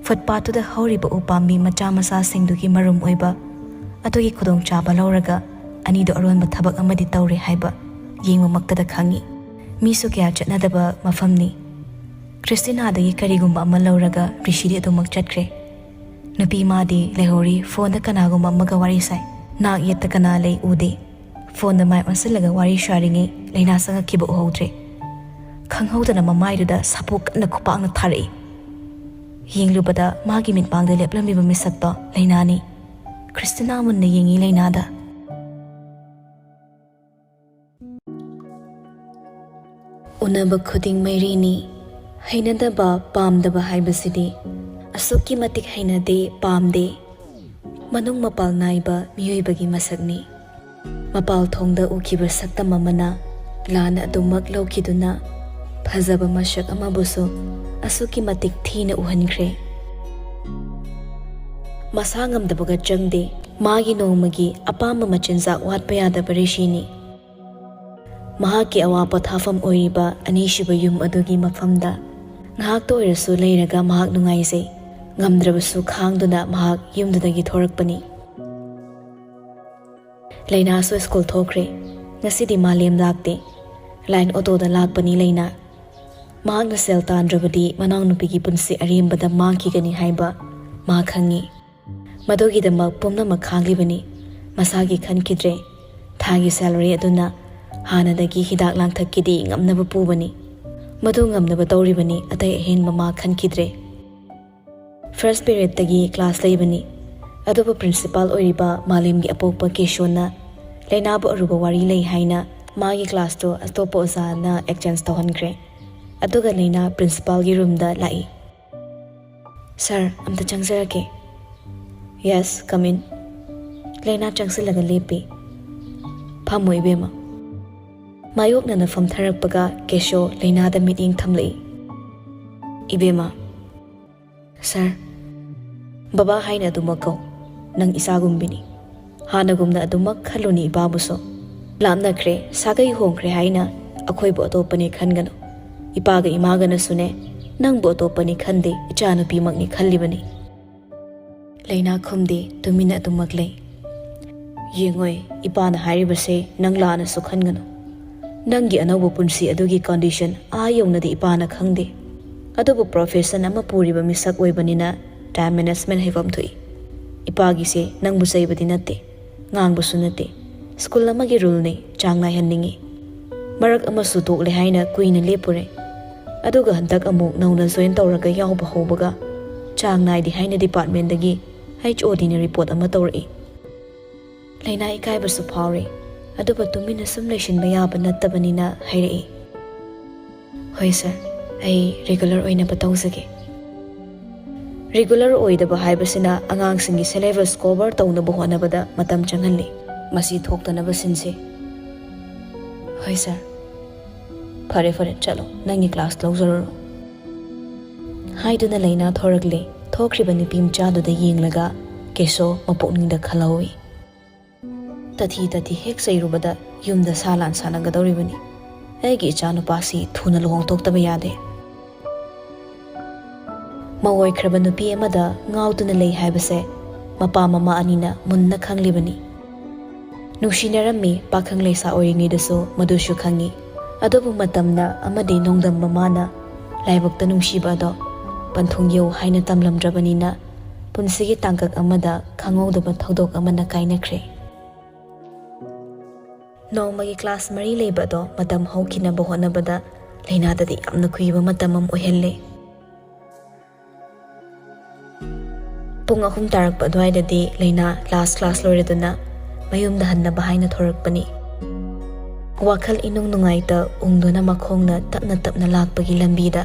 ꯐꯨꯠꯄꯥꯠꯇꯨꯗ ꯍꯧꯔꯤꯕ ꯎꯄꯥꯝꯕꯤ ꯃꯆꯥ ꯃꯆꯥꯁꯤꯡꯗꯨꯒꯤ ꯃꯔꯨꯝ ꯑꯣꯏꯕ ꯑꯗꯨꯒꯤ ꯈꯨꯗꯣꯡꯆꯥꯕ ꯂꯧꯔꯒ ꯑꯅꯤꯗꯣ ꯑꯔꯣꯟꯕ ꯊꯕꯛ ꯑꯃꯗꯤ ꯇꯧꯔꯦ ꯍꯥꯏꯕ ꯌꯦꯡꯕꯃꯛꯇꯗ ꯈꯪꯉꯤ꯫ ꯃꯤꯁꯨ ꯀꯌꯥ ꯆꯠꯅꯗꯕ ꯃꯐꯝꯅꯤ꯫ ꯈ꯭ꯔꯤꯁꯇꯤꯅꯥꯗꯒꯤ ꯀꯔꯤꯒꯨꯝꯕ ꯑꯃ ꯂꯧꯔꯒ ꯔꯤꯁꯤꯗꯤ ꯑꯗꯨꯃꯛ ꯆꯠꯈ꯭ꯔꯦ꯫ ꯅꯨꯄꯤ ꯃꯥꯗꯤ ꯂꯩꯍꯧꯔꯤ, ꯐꯣꯟꯗ ꯀꯅꯥꯒꯨꯝꯕ ꯑꯃꯒ ꯋꯥꯔꯤ ꯁꯥꯏ꯫ ꯅꯥꯛ ꯌꯦꯠꯇ ꯀꯅꯥ ꯂꯩ ꯎꯗꯦ꯫ ꯐꯣꯟꯗ ꯃꯥꯏ ꯑꯣꯟꯁꯤꯜꯂꯒ ꯋꯥꯔꯤ ꯁꯥꯔꯤꯉꯩ ꯂꯩꯅꯥ ꯆꯪꯉꯛꯈꯤꯕ ꯎꯍꯧꯗ꯭ꯔꯦ꯫ ꯈꯪꯍꯧꯗꯅ ꯃꯃꯥꯏꯗꯨꯗ ꯁꯥꯄꯣꯛ ꯀꯟꯅ ꯈꯨꯄꯥꯛꯅ ꯊꯥꯔꯛꯏ꯫ ꯌꯦꯡꯂꯨꯕꯗ ꯃꯥꯒꯤ ꯃꯤꯠꯃꯥꯡꯗ ꯂꯦꯞꯂꯝꯃꯤꯕ ꯃꯤꯁꯛꯇꯣ ꯂꯩꯅꯥꯅꯤ꯫ ꯈ꯭ꯔꯤꯁꯇꯤꯅꯥ ꯃꯨꯟꯅ ꯌꯦꯡꯉꯤ ꯂꯩꯅꯥꯗ꯫ ꯎꯅꯕ ꯈꯨꯗꯤꯡ ꯃꯩꯔꯤꯅꯤ꯫ ꯍꯩꯅꯗꯕ, ꯄꯥꯝꯗꯕ ꯍꯥꯏꯕꯁꯤꯗꯤ ꯑꯁꯨꯛꯀꯤ ꯃꯇꯤꯛ ꯍꯩꯅꯗꯦ, ꯄꯥꯝꯗꯦ꯫ ꯃꯅꯨꯡ ꯃꯄꯥꯜ ꯅꯥꯏꯕ ꯃꯤꯑꯣꯏꯕꯒꯤ ꯃꯁꯛꯅꯤ꯫ ꯃꯄꯥꯜ ꯊꯣꯡꯗ ꯎꯈꯤꯕ ꯁꯛꯇꯝ ꯑꯃꯅ ꯂꯥꯟꯅ ꯑꯗꯨꯃꯛ ꯂꯧꯈꯤꯗꯨꯅ ꯐꯖꯕ ꯃꯁꯛ ꯑꯃꯕꯨꯁꯨ ꯑꯁꯨꯛꯀꯤ ꯃꯇꯤꯛ ꯊꯤꯅ ꯎꯍꯟꯈ꯭ꯔꯦ꯫ ꯃꯁꯥ ꯉꯝꯗꯕꯒ ꯆꯪꯗꯦ꯫ ꯃꯥꯒꯤ ꯅꯣꯡꯃꯒꯤ ꯑꯄꯥꯝꯕ ꯃꯆꯤꯟꯖꯥꯛ ꯋꯥꯠꯄ ꯌꯥꯗꯕ ꯔꯤꯁꯤꯅꯤ꯫ ꯃꯍꯥꯛꯀꯤ ꯑꯋꯥ ꯄꯣꯊꯥꯐꯝ ꯑꯣꯏꯔꯤꯕ ꯑꯅꯤꯁꯨꯕ ꯌꯨꯝ ꯑꯗꯨꯒꯤ ꯃꯐꯝꯗ ꯉꯥꯏꯍꯥꯛꯇ ꯑꯣꯏꯔꯁꯨ ꯂꯩꯔꯒ ꯃꯍꯥꯛ ꯅꯨꯡꯉꯥꯏꯖꯩ꯫ ꯉꯝꯗ꯭ꯔꯕꯁꯨ ꯈꯥꯡꯗꯨꯅ ꯃꯍꯥꯛ ꯌꯨꯝꯗꯨꯗꯒꯤ ꯊꯣꯔꯛꯄꯅꯤ꯫ ꯂꯩꯅꯥꯁꯨ ꯁ꯭ꯀꯨꯜ ꯊꯣꯛꯈ꯭ꯔꯦ꯫ ꯉꯁꯤꯗꯤ ꯃꯥꯂꯦꯝ ꯂꯥꯛꯇꯦ꯫ ꯂꯥꯏꯟ ꯑꯣꯇꯣꯗ ꯂꯥꯛꯄꯅꯤ ꯂꯩꯅꯥ꯫ ꯃꯍꯥꯛꯅ ꯁꯦꯜ ꯇꯥꯟꯗ꯭ꯔꯕꯗꯤ ꯃꯅꯥꯎꯅꯨꯄꯤꯒꯤ ꯄꯨꯟꯁꯤ ꯑꯔꯦꯝꯕꯗ ꯃꯥꯡꯈꯤꯒꯅꯤ ꯍꯥꯏꯕ ꯃꯥ ꯈꯪꯉꯤ꯫ ꯃꯗꯨꯒꯤꯗꯃꯛ ꯄꯨꯝꯅꯃꯛ ꯈꯥꯡꯂꯤꯕꯅꯤ꯫ ꯃꯁꯥꯒꯤ ꯈꯟꯈꯤꯗ꯭ꯔꯦ꯫ ꯊꯥꯒꯤ ꯁꯦꯂꯔꯤ ꯑꯗꯨꯅ ꯍꯥꯟꯅꯗꯒꯤ ꯍꯤꯗꯥꯛ ꯂꯥꯡꯊꯛꯀꯤꯗꯤ ꯉꯝꯅꯕ ꯄꯨꯕꯅꯤ꯫ ꯃꯗꯨ ꯉꯝꯅꯕ ꯇꯧꯔꯤꯕꯅꯤ, ꯑꯇꯩ ꯑꯍꯦꯟꯕ ꯃꯥ ꯈꯟꯈꯤꯗ꯭ꯔꯦ꯫ ꯐꯥꯔꯁ ꯄꯤꯔꯤꯌꯠꯇꯒꯤ ꯀ꯭ꯂꯥꯁ ꯂꯩꯕꯅꯤ, ꯑꯗꯨꯕꯨ ꯄ꯭ꯔꯤꯟꯁꯤꯄꯥꯜ ꯑꯣꯏꯔꯤꯕ ꯃꯥꯂꯦꯝꯒꯤ ꯑꯄꯣꯛꯄ ꯀꯦꯁꯣꯅ ꯂꯩꯅꯥꯕꯨ ꯑꯔꯨꯕ ꯋꯥꯔꯤ ꯂꯩ ꯍꯥꯏꯅ ꯃꯥꯒꯤ ꯀ꯭ꯂꯥꯁꯇꯨ ꯑꯇꯣꯞꯄ ꯑꯣꯖꯥꯅ ꯑꯦꯛꯆꯦꯟꯖ ꯇꯧꯍꯟꯈ꯭ꯔꯦ꯫ ꯑꯗꯨꯒ ꯂꯩꯅꯥ ꯄ꯭ꯔꯤꯟꯁꯤꯄꯥꯜꯒꯤ ꯔꯨꯝꯗ ꯂꯥꯛꯏ꯫ "ꯁꯥꯔ, ꯑꯝꯇ ꯆꯪꯖꯔꯛꯀꯦ꯫" "ꯌꯦꯁ, ꯀꯝ ꯏꯟ꯫" ꯂꯩꯅꯥ ꯆꯪꯁꯤꯜꯂꯒ ꯂꯦꯞꯄꯤ꯫ "ꯐꯝꯃꯣ ꯏꯕꯦꯝꯃ꯫" ꯃꯥꯌꯣꯛꯅꯅ ꯐꯝꯊꯔꯛꯄꯒ ꯀꯦꯁꯣ ꯂꯩꯅꯥꯗ ꯃꯤꯠꯌꯦꯡ ꯊꯝꯂꯛꯏ꯫ "ꯏꯕꯦꯝꯃ꯫" "ꯁꯥꯔ꯫" "ꯕꯕꯥ ꯍꯥꯏꯅ ꯑꯗꯨꯃꯛ ꯀꯧ꯫ ꯅꯪ ꯏꯆꯥꯒꯨꯝꯕꯤꯅꯤ꯫ ꯍꯥꯟꯅꯒꯨꯝꯅ ꯑꯗꯨꯃꯛ ꯈꯜꯂꯨꯅꯤ ꯏꯄꯥꯕꯨꯁꯨ꯫ ꯂꯥꯞꯅꯈ꯭ꯔꯦ, ꯁꯥꯒꯩ ꯍꯣꯡꯈ꯭ꯔꯦ ꯍꯥꯏꯅ ꯑꯩꯈꯣꯏꯕꯨ ꯑꯇꯣꯞꯄꯅꯤ ꯈꯟꯒꯅꯨ꯫ ꯏꯄꯥꯒ ꯏꯃꯥꯒꯅꯁꯨꯅꯦ, ꯅꯪꯕꯨ ꯑꯇꯣꯞꯄꯅꯤ ꯈꯟꯗꯦ, ꯏꯆꯥꯅꯨꯄꯤꯃꯛꯅꯤ ꯈꯜꯂꯤꯕꯅꯤ꯫" ꯂꯩꯅꯥ ꯈꯨꯝꯗꯦ, ꯇꯨꯃꯤꯟꯅ ꯑꯗꯨꯃꯛ ꯂꯩ꯫ "ꯌꯦꯡꯉꯣꯏ, ꯏꯄꯥꯅ ꯍꯥꯏꯔꯤꯕꯁꯦ ꯅꯪ ꯂꯥꯟꯅꯁꯨ ꯈꯟꯒꯅꯨ꯫ ꯅꯪꯒꯤ ꯑꯅꯧꯕ ꯄꯨꯟꯁꯤ ꯑꯗꯨꯒꯤ ꯀꯟꯗꯤꯁꯟ ꯑꯥ ꯌꯧꯅꯗꯤ ꯏꯄꯥꯅ ꯈꯪꯗꯦ꯫ ꯑꯗꯨꯕꯨ ꯄ꯭ꯔꯣꯐꯦꯁꯟ ꯑꯃ ꯄꯨꯔꯤꯕ ꯃꯤꯁꯛ ꯑꯣꯏꯕꯅꯤꯅ ꯇꯥꯏꯝ ꯃꯦꯅꯦꯖꯃꯦꯟ ꯍꯥꯏꯐꯝ ꯊꯣꯛꯏ꯫ ꯏꯄꯥꯒꯤꯁꯦ ꯅꯪꯕꯨ ꯆꯩꯕꯗꯤ ꯅꯠꯇꯦ, ꯉꯥꯡꯕꯁꯨ ꯅꯠꯇꯦ꯫ ꯁ꯭ꯀꯨꯜ ꯑꯃꯒꯤ ꯔꯨꯜꯅꯤ, ꯆꯥꯡ ꯅꯥꯏꯍꯟꯅꯤꯡꯉꯤ꯫ ꯃꯔꯛ ꯑꯃꯁꯨ ꯇꯣꯛꯂꯦ ꯍꯥꯏꯅ ꯀꯨꯏꯅ ꯂꯦꯞꯄꯨꯔꯦ꯫ ꯑꯗꯨꯒ ꯍꯟꯗꯛ ꯑꯃꯨꯛ ꯅꯧꯅ ꯖꯣꯏꯟ ꯇꯧꯔꯒ ꯌꯥꯎꯕ ꯍꯧꯕꯒ ꯆꯥꯡ ꯅꯥꯏꯗꯦ ꯍꯥꯏꯅ ꯗꯤꯄꯥꯔꯠꯃꯦꯟꯗꯒꯤ ꯍꯩꯆ ꯑꯣ ꯗꯤꯅ ꯔꯤꯄꯣꯔꯠ ꯑꯃ ꯇꯧꯔꯛꯏ꯫ ꯂꯩꯅꯥ ꯏꯀꯥꯏꯕꯁꯨ ꯐꯥꯎꯔꯤ, ꯑꯗꯨꯕꯨ ꯇꯨꯃꯤꯟꯅ ꯁꯨꯝ ꯂꯩꯁꯤꯟꯕ ꯌꯥꯕ ꯅꯠꯇꯕꯅꯤꯅ ꯍꯥꯏꯔꯛꯏ꯫ "ꯍꯣꯏ ꯁꯥꯔ, ꯑꯩ ꯔꯤꯒꯨꯂꯔ ꯑꯣꯏꯅꯕ ꯇꯧꯖꯒꯦ꯫" ꯔꯤꯒꯨꯂꯔ ꯑꯣꯏꯗꯕ ꯍꯥꯏꯕꯁꯤꯅ ꯑꯉꯥꯡꯁꯤꯡꯒꯤ ꯁꯦꯂꯦꯕꯁ ꯀꯣꯚꯔ ꯇꯧꯅꯕ ꯍꯣꯠꯅꯕꯗ ꯃꯇꯝ ꯆꯪꯍꯜꯂꯤ꯫ ꯃꯁꯤ ꯊꯣꯛꯇꯅꯕ ꯁꯤꯟꯁꯤ꯫ "ꯍꯣꯏ ꯁꯥꯔ꯫" "ꯐꯔꯦ ꯐꯔꯦ, ꯆꯠꯂꯣ, ꯅꯪꯒꯤ ꯀ꯭ꯂꯥꯁ ꯂꯧꯖꯔꯨꯔꯣ꯫" ꯍꯥꯏꯗꯨꯅ ꯂꯩꯅꯥ ꯊꯣꯔꯛꯂꯦ꯫ ꯊꯣꯛꯈ꯭ꯔꯤꯕ ꯅꯨꯄꯤ ꯃꯆꯥꯗꯨꯗ ꯌꯦꯡꯂꯒ ꯀꯦꯁꯣ ꯃꯄꯨꯛꯅꯤꯡꯗ ꯈꯜꯍꯧꯏ꯫ ꯇꯊꯤ ꯇꯊꯤ ꯍꯦꯛ ꯆꯩꯔꯨꯕꯗ ꯌꯨꯝꯗ ꯁꯥ ꯂꯥꯟ ꯁꯥꯟꯅꯒꯗꯧꯔꯤꯕꯅꯤ꯫ ꯑꯩꯒꯤ ꯏꯆꯥꯅꯨꯄꯥꯁꯤ ꯊꯨꯅ ꯂꯨꯍꯣꯡꯊꯣꯛꯇꯕ ꯌꯥꯗꯦ꯫ ꯃꯧ ꯑꯣꯏꯈ꯭ꯔꯕ ꯅꯨꯄꯤ ꯑꯃꯗ ꯉꯥꯎꯗꯨꯅ ꯂꯩ ꯍꯥꯏꯕꯁꯦ ꯃꯄꯥ ꯃꯃꯥ ꯑꯅꯤꯅ ꯃꯨꯟꯅ ꯈꯪꯂꯤꯕꯅꯤ꯫ ꯅꯨꯡꯁꯤꯅꯔꯝꯃꯤ, ꯄꯥꯈꯪ ꯂꯩꯁꯥ ꯑꯣꯏꯔꯤꯉꯩꯗꯁꯨ ꯃꯗꯨꯁꯨ ꯈꯪꯉꯤ꯫ ꯑꯗꯨꯕꯨ ꯃꯇꯝꯅ ꯑꯃꯗꯤ ꯅꯣꯡꯗꯝ ꯃꯃꯥꯅ ꯂꯥꯏꯕꯛꯇ ꯅꯨꯡꯁꯤꯕ ꯑꯗꯣ ꯄꯟꯊꯨꯡ ꯌꯧ ꯍꯥꯏꯅ ꯇꯝꯂꯝꯗ꯭ꯔꯕꯅꯤꯅ, ꯄꯨꯟꯁꯤꯒꯤ ꯇꯥꯡꯀꯛ ꯑꯃꯗ ꯈꯪꯍꯧꯗꯕ ꯊꯧꯗꯣꯛ ꯑꯃꯅ ꯀꯥꯏꯅꯈ꯭ꯔꯦ꯫ ꯅꯣꯡꯃꯒꯤ ꯀ꯭ꯂꯥꯁ ꯃꯔꯤ ꯂꯩꯕ ꯑꯗꯣ ꯃꯇꯝ ꯍꯧꯈꯤꯅꯕ ꯍꯣꯠꯅꯕꯗ ꯂꯩꯅꯥꯗꯗꯤ ꯌꯥꯝꯅ ꯀꯨꯏꯕ ꯃꯇꯝ ꯑꯃ ꯑꯣꯏꯍꯜꯂꯦ꯫ ꯄꯨꯡ ꯑꯍꯨꯝ ꯇꯥꯔꯛꯄ ꯑꯗꯨꯋꯥꯏꯗꯗꯤ ꯂꯩꯅꯥ ꯂꯥꯁ ꯀ꯭ꯂꯥꯁ ꯂꯣꯏꯔꯗꯨꯅ ꯃꯌꯨꯝꯗ ꯍꯟꯅꯕ ꯍꯥꯏꯅ ꯊꯣꯔꯛꯄꯅꯤ꯫ ꯋꯥꯈꯜ ꯏꯅꯨꯡ ꯅꯨꯡꯉꯥꯏꯇ ꯎꯪꯗꯨꯅ ꯃꯈꯣꯡꯅ ꯇꯞꯅ ꯇꯞꯅ ꯂꯥꯛꯄꯒꯤ ꯂꯝꯕꯤꯗ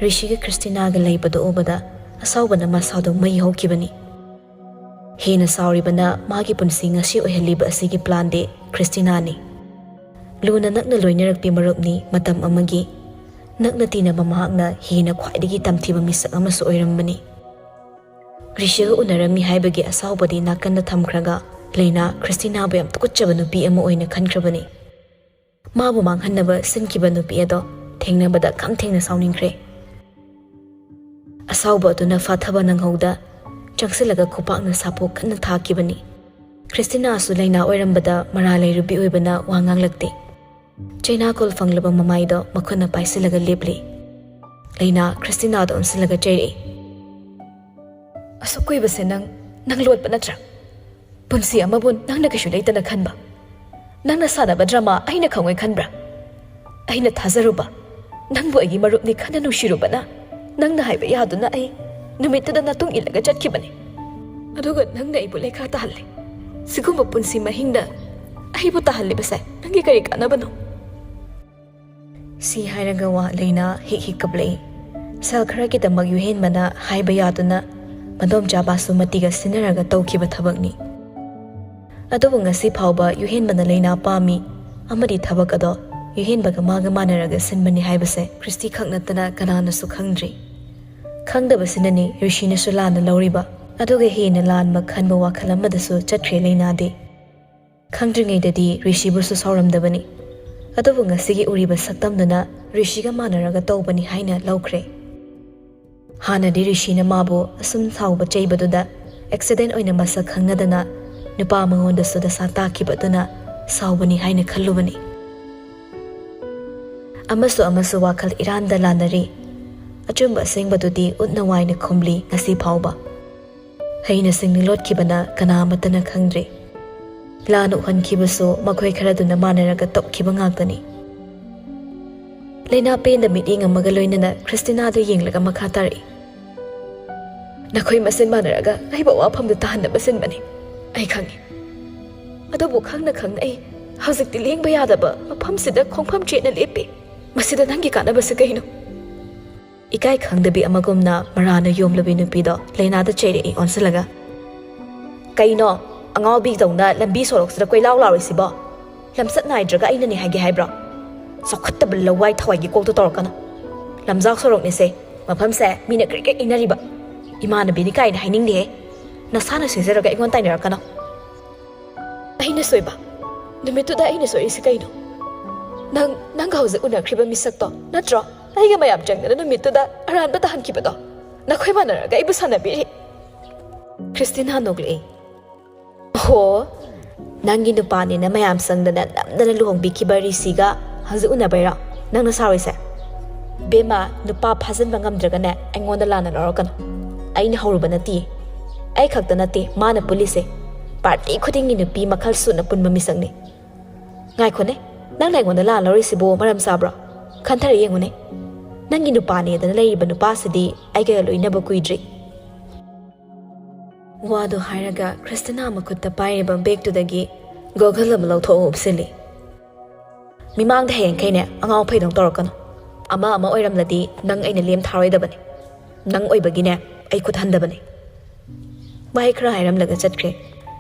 ꯔꯤꯁꯤꯒ ꯈ꯭ꯔꯤꯁꯇꯤꯅꯥꯒ ꯂꯩꯕꯗꯨ ꯎꯕꯗ ꯑꯁꯥꯎꯕꯅ ꯃꯁꯥꯗꯣ ꯃꯩ ꯍꯧꯈꯤꯕꯅꯤ꯫ ꯍꯦꯟꯅ ꯁꯥꯎꯔꯤꯕꯅ ꯃꯥꯒꯤ ꯄꯨꯟꯁꯤ ꯉꯁꯤ ꯑꯣꯏꯍꯜꯂꯤꯕ ꯑꯁꯤꯒꯤ ꯄ꯭ꯂꯥꯟꯗꯤ ꯈ꯭ꯔꯤꯁꯇꯤꯅꯥꯅꯤ꯫ ꯂꯨꯅ ꯅꯛꯅ ꯂꯣꯏꯅꯔꯛꯄꯤ ꯃꯔꯨꯞꯅꯤ, ꯃꯇꯝ ꯑꯃꯒꯤ ꯅꯛꯅ ꯇꯤꯟꯅꯕ ꯃꯍꯥꯛꯅ ꯍꯦꯟꯅ ꯈ꯭ꯋꯥꯏꯗꯒꯤ ꯇꯝꯊꯤꯕ ꯃꯤꯁꯛ ꯑꯃꯁꯨ ꯑꯣꯏꯔꯝꯕꯅꯤ꯫ ꯔꯤꯁꯤꯒ ꯎꯅꯔꯝꯃꯤ ꯍꯥꯏꯕꯒꯤ ꯑꯁꯥꯎꯕꯗꯤ ꯅꯥꯀꯟꯗ ꯊꯝꯈ꯭ꯔꯒ ꯂꯩꯅꯥ ꯈ꯭ꯔꯤꯁꯇꯤꯅꯥꯕꯨ ꯌꯥꯝ ꯇꯨꯀꯠꯆꯕ ꯅꯨꯄꯤ ꯑꯃ ꯑꯣꯏꯅ ꯈꯟꯈ꯭ꯔꯕꯅꯤ꯫ ꯃꯥꯕꯨ ꯃꯥꯡꯍꯟꯅꯕ ꯁꯤꯟꯈꯤꯕ ꯅꯨꯄꯤ ꯑꯗꯣ ꯊꯦꯡꯅꯕꯗ ꯈꯝ ꯊꯦꯡꯅ ꯁꯥꯎꯅꯤꯡꯈ꯭ꯔꯦ꯫ ꯑꯁꯥꯎꯕ ꯑꯗꯨꯅ ꯐꯥꯊꯕ ꯅꯪꯍꯧꯗ ꯆꯪꯁꯤꯜꯂꯒ ꯈꯨꯄꯥꯛꯅ ꯁꯥꯄꯣ ꯀꯟꯅ ꯊꯥꯈꯤꯕꯅꯤ꯫ ꯈ꯭ꯔꯤꯁꯇꯤꯅꯥꯁꯨ ꯂꯩꯅꯥ ꯑꯣꯏꯔꯝꯕꯗ ꯃꯔꯥ ꯂꯩꯔꯨꯕꯤ ꯑꯣꯏꯕꯅ ꯋꯥ ꯉꯥꯡꯂꯛꯇꯦ꯫ ꯆꯩꯅꯥꯀꯣꯜ ꯐꯪꯂꯕ ꯃꯃꯥꯏꯗꯣ ꯃꯈꯨꯠꯅ ꯄꯥꯏꯁꯤꯜꯂꯒ ꯂꯦꯞꯂꯤ꯫ ꯂꯩꯅꯥ ꯈ꯭ꯔꯤꯁꯇꯤꯅꯥꯗ ꯑꯣꯟꯁꯤꯜꯂꯒ ꯆꯩꯔꯛꯏ꯫ "ꯑꯁꯨꯛ ꯀꯨꯏꯕꯁꯦ ꯅꯪ, ꯅꯪ ꯂꯣꯠꯄ ꯅꯠꯇ꯭ꯔꯥ? ꯄꯨꯟꯁꯤ ꯑꯃꯕꯨ ꯅꯪꯅ ꯀꯩꯁꯨ ꯂꯩꯇꯅ ꯈꯟꯕ? ꯅꯪꯅ ꯁꯥꯟꯅꯕ ꯗ꯭ꯔꯃꯥ ꯑꯩꯅ ꯈꯪꯉꯣꯏ ꯈꯟꯕ꯭ꯔꯥ? ꯑꯩꯅ ꯊꯥꯖꯔꯨꯕ, ꯅꯪꯕꯨ ꯑꯩꯒꯤ ꯃꯔꯨꯞꯅꯤ ꯈꯟꯅ ꯅꯨꯡꯁꯤꯔꯨꯕꯅ, ꯅꯪꯅ ꯍꯥꯏꯕ ꯌꯥꯗꯨꯅ ꯑꯩ ꯅꯨꯃꯤꯠꯇꯨꯗ ꯅꯇꯨꯡ ꯏꯜꯂꯒ ꯆꯠꯈꯤꯕꯅꯤ꯫ ꯑꯗꯨꯒ ꯅꯪꯅ ꯑꯩꯕꯨ ꯂꯩꯈꯥ ꯇꯥꯍꯜꯂꯦ꯫ ꯁꯤꯒꯨꯝꯕ ꯄꯨꯟꯁꯤ ꯃꯍꯤꯡꯗ ꯑꯩꯕꯨ ꯇꯥꯍꯜꯂꯤꯕꯁꯦ ꯅꯪꯒꯤ ꯀꯔꯤ ꯀꯥꯟꯅꯕꯅꯣ?" ꯁꯤ ꯍꯥꯏꯔꯒ ꯋꯥ ꯂꯩꯅꯥ ꯍꯤꯛ ꯍꯤꯛ ꯀꯞꯂꯛꯏ꯫ ꯁꯦꯜ ꯈꯔꯒꯤꯗꯃꯛ ꯌꯨꯍꯦꯟꯕꯅ ꯍꯥꯏꯕ ꯌꯥꯗꯨꯅ ꯃꯗꯣꯝꯆꯥ ꯕꯥꯁꯨꯃꯇꯤꯒ ꯁꯤꯟꯅꯔꯒ ꯇꯧꯈꯤꯕ ꯊꯕꯛꯅꯤ꯫ ꯑꯗꯨꯕꯨ ꯉꯁꯤ ꯐꯥꯎꯕ ꯌꯨꯍꯦꯟꯕꯅ ꯂꯩꯅꯥ ꯄꯥꯝꯃꯤ ꯑꯃꯗꯤ ꯊꯕꯛ ꯑꯗꯣ ꯌꯨꯍꯦꯟꯕꯒ ꯃꯥꯒ ꯃꯥꯟꯅꯔꯒ ꯁꯤꯟꯕꯅꯤ ꯍꯥꯏꯕꯁꯦ ꯈ꯭ꯔꯤꯁꯇꯤ ꯈꯛ ꯅꯠꯇꯅ ꯀꯅꯥꯅꯁꯨ ꯈꯪꯗ꯭ꯔꯤ꯫ ꯈꯪꯗꯕꯁꯤꯅꯅꯤ ꯔꯤꯁꯤꯅꯁꯨ ꯂꯥꯟꯅ ꯂꯧꯔꯤꯕ꯫ ꯑꯗꯨꯒ ꯍꯦꯟꯅ ꯂꯥꯟꯕ ꯈꯟꯕ ꯋꯥꯈꯜ ꯑꯃꯗꯁꯨ ꯆꯠꯈ꯭ꯔꯦ ꯂꯩꯅꯥꯗꯤ꯫ ꯈꯪꯗ꯭ꯔꯤꯉꯩꯗꯗꯤ ꯔꯤꯁꯤꯕꯨꯁꯨ ꯁꯥꯎꯔꯝꯗꯕꯅꯤ꯫ ꯑꯗꯨꯕꯨ ꯉꯁꯤꯒꯤ ꯎꯔꯤꯕ ꯁꯛꯇꯝꯗꯨꯅ ꯔꯤꯁꯤꯒ ꯃꯥꯟꯅꯔꯒ ꯇꯧꯕꯅꯤ ꯍꯥꯏꯅ ꯂꯧꯈ꯭ꯔꯦ꯫ ꯍꯥꯟꯅꯗꯤ ꯔꯤꯁꯤꯅ ꯃꯥꯕꯨ ꯑꯁꯨꯝ ꯁꯥꯎꯕ ꯆꯩꯕꯗꯨꯗ ꯑꯦꯛꯁꯤꯗꯦꯟ ꯑꯣꯏꯅ ꯃꯁꯛ ꯈꯪꯅꯗꯅ ꯅꯨꯄꯥ ꯃꯉꯣꯟꯗꯁꯨ ꯗꯁꯥ ꯇꯥꯈꯤꯕ ꯑꯗꯨꯅ ꯁꯥꯎꯕꯅꯤ ꯍꯥꯏꯅ ꯈꯜꯂꯨꯕꯅꯤ꯫ ꯑꯃꯁꯨ ꯑꯃꯁꯨ ꯋꯥꯈꯜ ꯏꯔꯥꯟꯗ ꯂꯥꯟꯅꯔꯤ꯫ ꯑꯆꯨꯝꯕ ꯑꯁꯦꯡꯕꯗꯨꯗꯤ ꯎꯠꯅ ꯋꯥꯏꯅ ꯈꯨꯝꯂꯤ ꯉꯁꯤ ꯐꯥꯎꯕ꯫ ꯍꯩꯅ ꯁꯤꯡꯅ ꯂꯣꯠꯈꯤꯕꯅ ꯀꯅꯥ ꯑꯃꯠꯇꯅ ꯈꯪꯗ꯭ꯔꯤ꯫ ꯂꯥꯟꯅ ꯎꯍꯟꯈꯤꯕꯁꯨ ꯃꯈꯣꯏ ꯈꯔꯗꯨꯅ ꯃꯥꯟꯅꯔꯒ ꯇꯧꯈꯤꯕ ꯉꯥꯛꯇꯅꯤ꯫ ꯂꯩꯅꯥ ꯄꯦꯟꯗ ꯃꯤꯠꯌꯦꯡ ꯑꯃꯒ ꯂꯣꯏꯅꯅ ꯈ꯭ꯔꯤꯁꯇꯤꯅꯥꯗꯨ ꯌꯦꯡꯂꯒ ꯃꯈꯥ ꯇꯥꯔꯛꯏ꯫ "ꯅꯈꯣꯏ ꯃꯁꯦꯟ ꯃꯥꯟꯅꯔꯒ ꯑꯩꯕꯨ ꯑꯋꯥꯐꯝꯗ ꯇꯥꯍꯟꯅꯕ ꯁꯤꯟꯕꯅꯤ꯫ ꯑꯩ ꯈꯪꯉꯤ꯫ ꯑꯗꯨꯕꯨ ꯈꯪꯅ ꯈꯪꯅ ꯑꯩ ꯍꯧꯖꯤꯛꯇꯤ ꯂꯦꯡꯕ ꯌꯥꯗꯕ ꯃꯐꯝꯁꯤꯗ ꯈꯣꯡꯐꯝ ꯆꯦꯠꯅ ꯂꯦꯞꯄꯤ꯫ ꯃꯁꯤꯗ ꯅꯪꯒꯤ ꯀꯥꯟꯅꯕꯁꯦ ꯀꯩꯅꯣ?" ꯏꯀꯥꯏ ꯈꯪꯗꯕꯤ ꯑꯃꯒꯨꯝꯅ ꯃꯔꯥꯅ ꯌꯣꯝꯂꯕꯤ ꯅꯨꯄꯤꯗꯣ ꯂꯩꯅꯥꯗ ꯆꯩꯔꯛꯏ ꯑꯣꯟꯁꯤꯜꯂꯒ꯫ "ꯀꯩꯅꯣ? ꯑꯉꯥꯎꯕꯤꯗꯧꯅ ꯂꯝꯕꯤ ꯁꯣꯔꯣꯛꯁꯤꯗ ꯀꯣꯏꯂꯥꯎ ꯂꯥꯎꯔꯤꯁꯤꯕꯣ? ꯂꯝꯆꯠ ꯅꯥꯏꯗ꯭ꯔꯒ ꯑꯩꯅꯅꯦ ꯍꯥꯏꯒꯦ ꯍꯥꯏꯕ꯭ꯔꯣ? ꯆꯥꯎꯈꯠꯇꯕ ꯂꯋꯥꯏ ꯊꯋꯥꯏꯒꯤ ꯀꯣꯛꯇꯣ ꯇꯧꯔꯛꯀꯅꯨ꯫ ꯂꯝꯖꯥꯎ ꯁꯣꯔꯣꯛꯅꯤꯁꯦ, ꯃꯐꯝꯁꯦ ꯃꯤꯅ ꯀ꯭ꯔꯤꯛ ꯀ꯭ꯔꯤꯛ ꯏꯟꯅꯔꯤꯕ꯫ ꯏꯃꯥꯟꯅꯕꯤꯅꯤ ꯀꯥꯏꯅ ꯍꯥꯏꯅꯤꯡꯗꯦꯍꯦ꯫ ꯅꯁꯥꯅ ꯁꯣꯏꯖꯔꯒ ꯑꯩꯉꯣꯟꯗ ꯇꯥꯏꯅꯔꯛꯀꯅꯨ꯫" "ꯑꯩꯅ ꯁꯣꯏꯕ? ꯅꯨꯃꯤꯠꯇꯨꯗ ꯑꯩꯅ ꯁꯣꯏꯔꯤꯁꯦ ꯀꯩꯅꯣ? ꯅꯪ, ꯅꯪꯒ ꯍꯧꯖꯤꯛ ꯎꯅꯈ꯭ꯔꯤꯕ ꯃꯤꯁꯛꯇꯣ ꯅꯠꯇ꯭ꯔꯣ? ꯑꯩꯒ ꯃꯌꯥꯝ ꯆꯪꯗꯅ ꯅꯨꯃꯤꯠꯇꯨꯗ ꯑꯔꯥꯟꯕ ꯇꯥꯍꯟꯈꯤꯕꯗꯣ? ꯅꯈꯣꯏ ꯃꯥꯟꯅꯔꯒ ꯑꯩꯕꯨ ꯁꯥꯟꯅꯕꯤꯔꯤ꯫" ꯈ꯭ꯔꯤꯁꯇꯤꯅꯥ ꯅꯣꯛꯂꯛꯏ꯫ "ꯑꯣꯍꯣ, ꯅꯪꯒꯤ ꯅꯨꯄꯥꯅꯦꯅ ꯃꯌꯥꯝ ꯆꯪꯗꯅ ꯅꯝꯗꯅ ꯂꯨꯍꯣꯡꯕꯤꯈꯤꯕ ꯔꯤꯁꯤꯒ ꯍꯧꯖꯤꯛ ꯎꯅꯕꯩꯔꯣ ꯅꯪꯅ ꯁꯥꯎꯔꯤꯁꯦ? ꯕꯦꯝꯃ, ꯅꯨꯄꯥ ꯐꯥꯖꯤꯟꯕ ꯉꯝꯗ꯭ꯔꯒꯅꯦ ꯑꯩꯉꯣꯟꯗ ꯂꯥꯟꯅ ꯂꯧꯔꯛꯀꯅꯨ꯫ ꯑꯩꯅ ꯍꯧꯔꯨꯕ ꯅꯠꯇꯤꯌꯦ꯫ ꯑꯩ ꯈꯛꯇ ꯅꯠꯇꯦ ꯃꯥꯅ ꯄꯨꯜꯂꯤꯁꯦ꯫ ꯄꯥꯔꯇꯤ ꯈꯨꯗꯤꯡꯒꯤ ꯅꯨꯄꯤ ꯃꯈꯜ ꯁꯨꯅ ꯄꯨꯟꯕ ꯃꯤꯁꯛꯅꯤ꯫" "ꯉꯥꯏꯈꯣꯅꯦ, ꯅꯪꯅ ꯑꯩꯉꯣꯟꯗ ꯂꯥꯟꯅ ꯂꯧꯔꯤꯁꯤꯕꯨ ꯃꯔꯝ ꯆꯥꯕ꯭ꯔꯣ? ꯈꯟꯊꯔ ꯌꯦꯡꯉꯨꯅꯦ꯫ ꯅꯪꯒꯤ ꯅꯨꯄꯥꯅꯦꯗꯅ ꯂꯩꯔꯤꯕ ꯅꯨꯄꯥꯁꯤꯗꯤ ꯑꯩꯒ ꯂꯣꯏꯅꯕ ꯀꯨꯏꯗ꯭ꯔꯤ꯫" ꯋꯥꯗꯨ ꯍꯥꯏꯔꯒ ꯈ꯭ꯔꯤꯁꯇꯤꯅꯥ ꯃꯈꯨꯠꯇ ꯄꯥꯏꯔꯤꯕ ꯕꯦꯒꯇꯨꯗꯒꯤ ꯒꯣꯒꯜ ꯑꯃ ꯂꯧꯊꯣꯛꯑ ꯎꯞꯁꯤꯜꯂꯤ꯫ "ꯃꯤꯃꯥꯡꯗ ꯍꯌꯦꯡꯈꯩꯅꯦ ꯑꯉꯥꯎ ꯑꯐꯩꯗꯧ ꯇꯧꯔꯛꯀꯅꯨ꯫ ꯑꯃ ꯑꯃ ꯑꯣꯏꯔꯝꯂꯗꯤ ꯅꯪ ꯑꯩꯅ ꯂꯦꯝ ꯊꯥꯔꯣꯏꯗꯕꯅꯤ꯫ ꯅꯪ ꯑꯣꯏꯕꯒꯤꯅꯦ ꯑꯩ ꯈꯨꯠ ꯍꯟꯗꯕꯅꯤ꯫" ꯋꯥꯍꯩ ꯈꯔ ꯍꯥꯏꯔꯝꯂꯒ ꯆꯠꯈ꯭ꯔꯦ꯫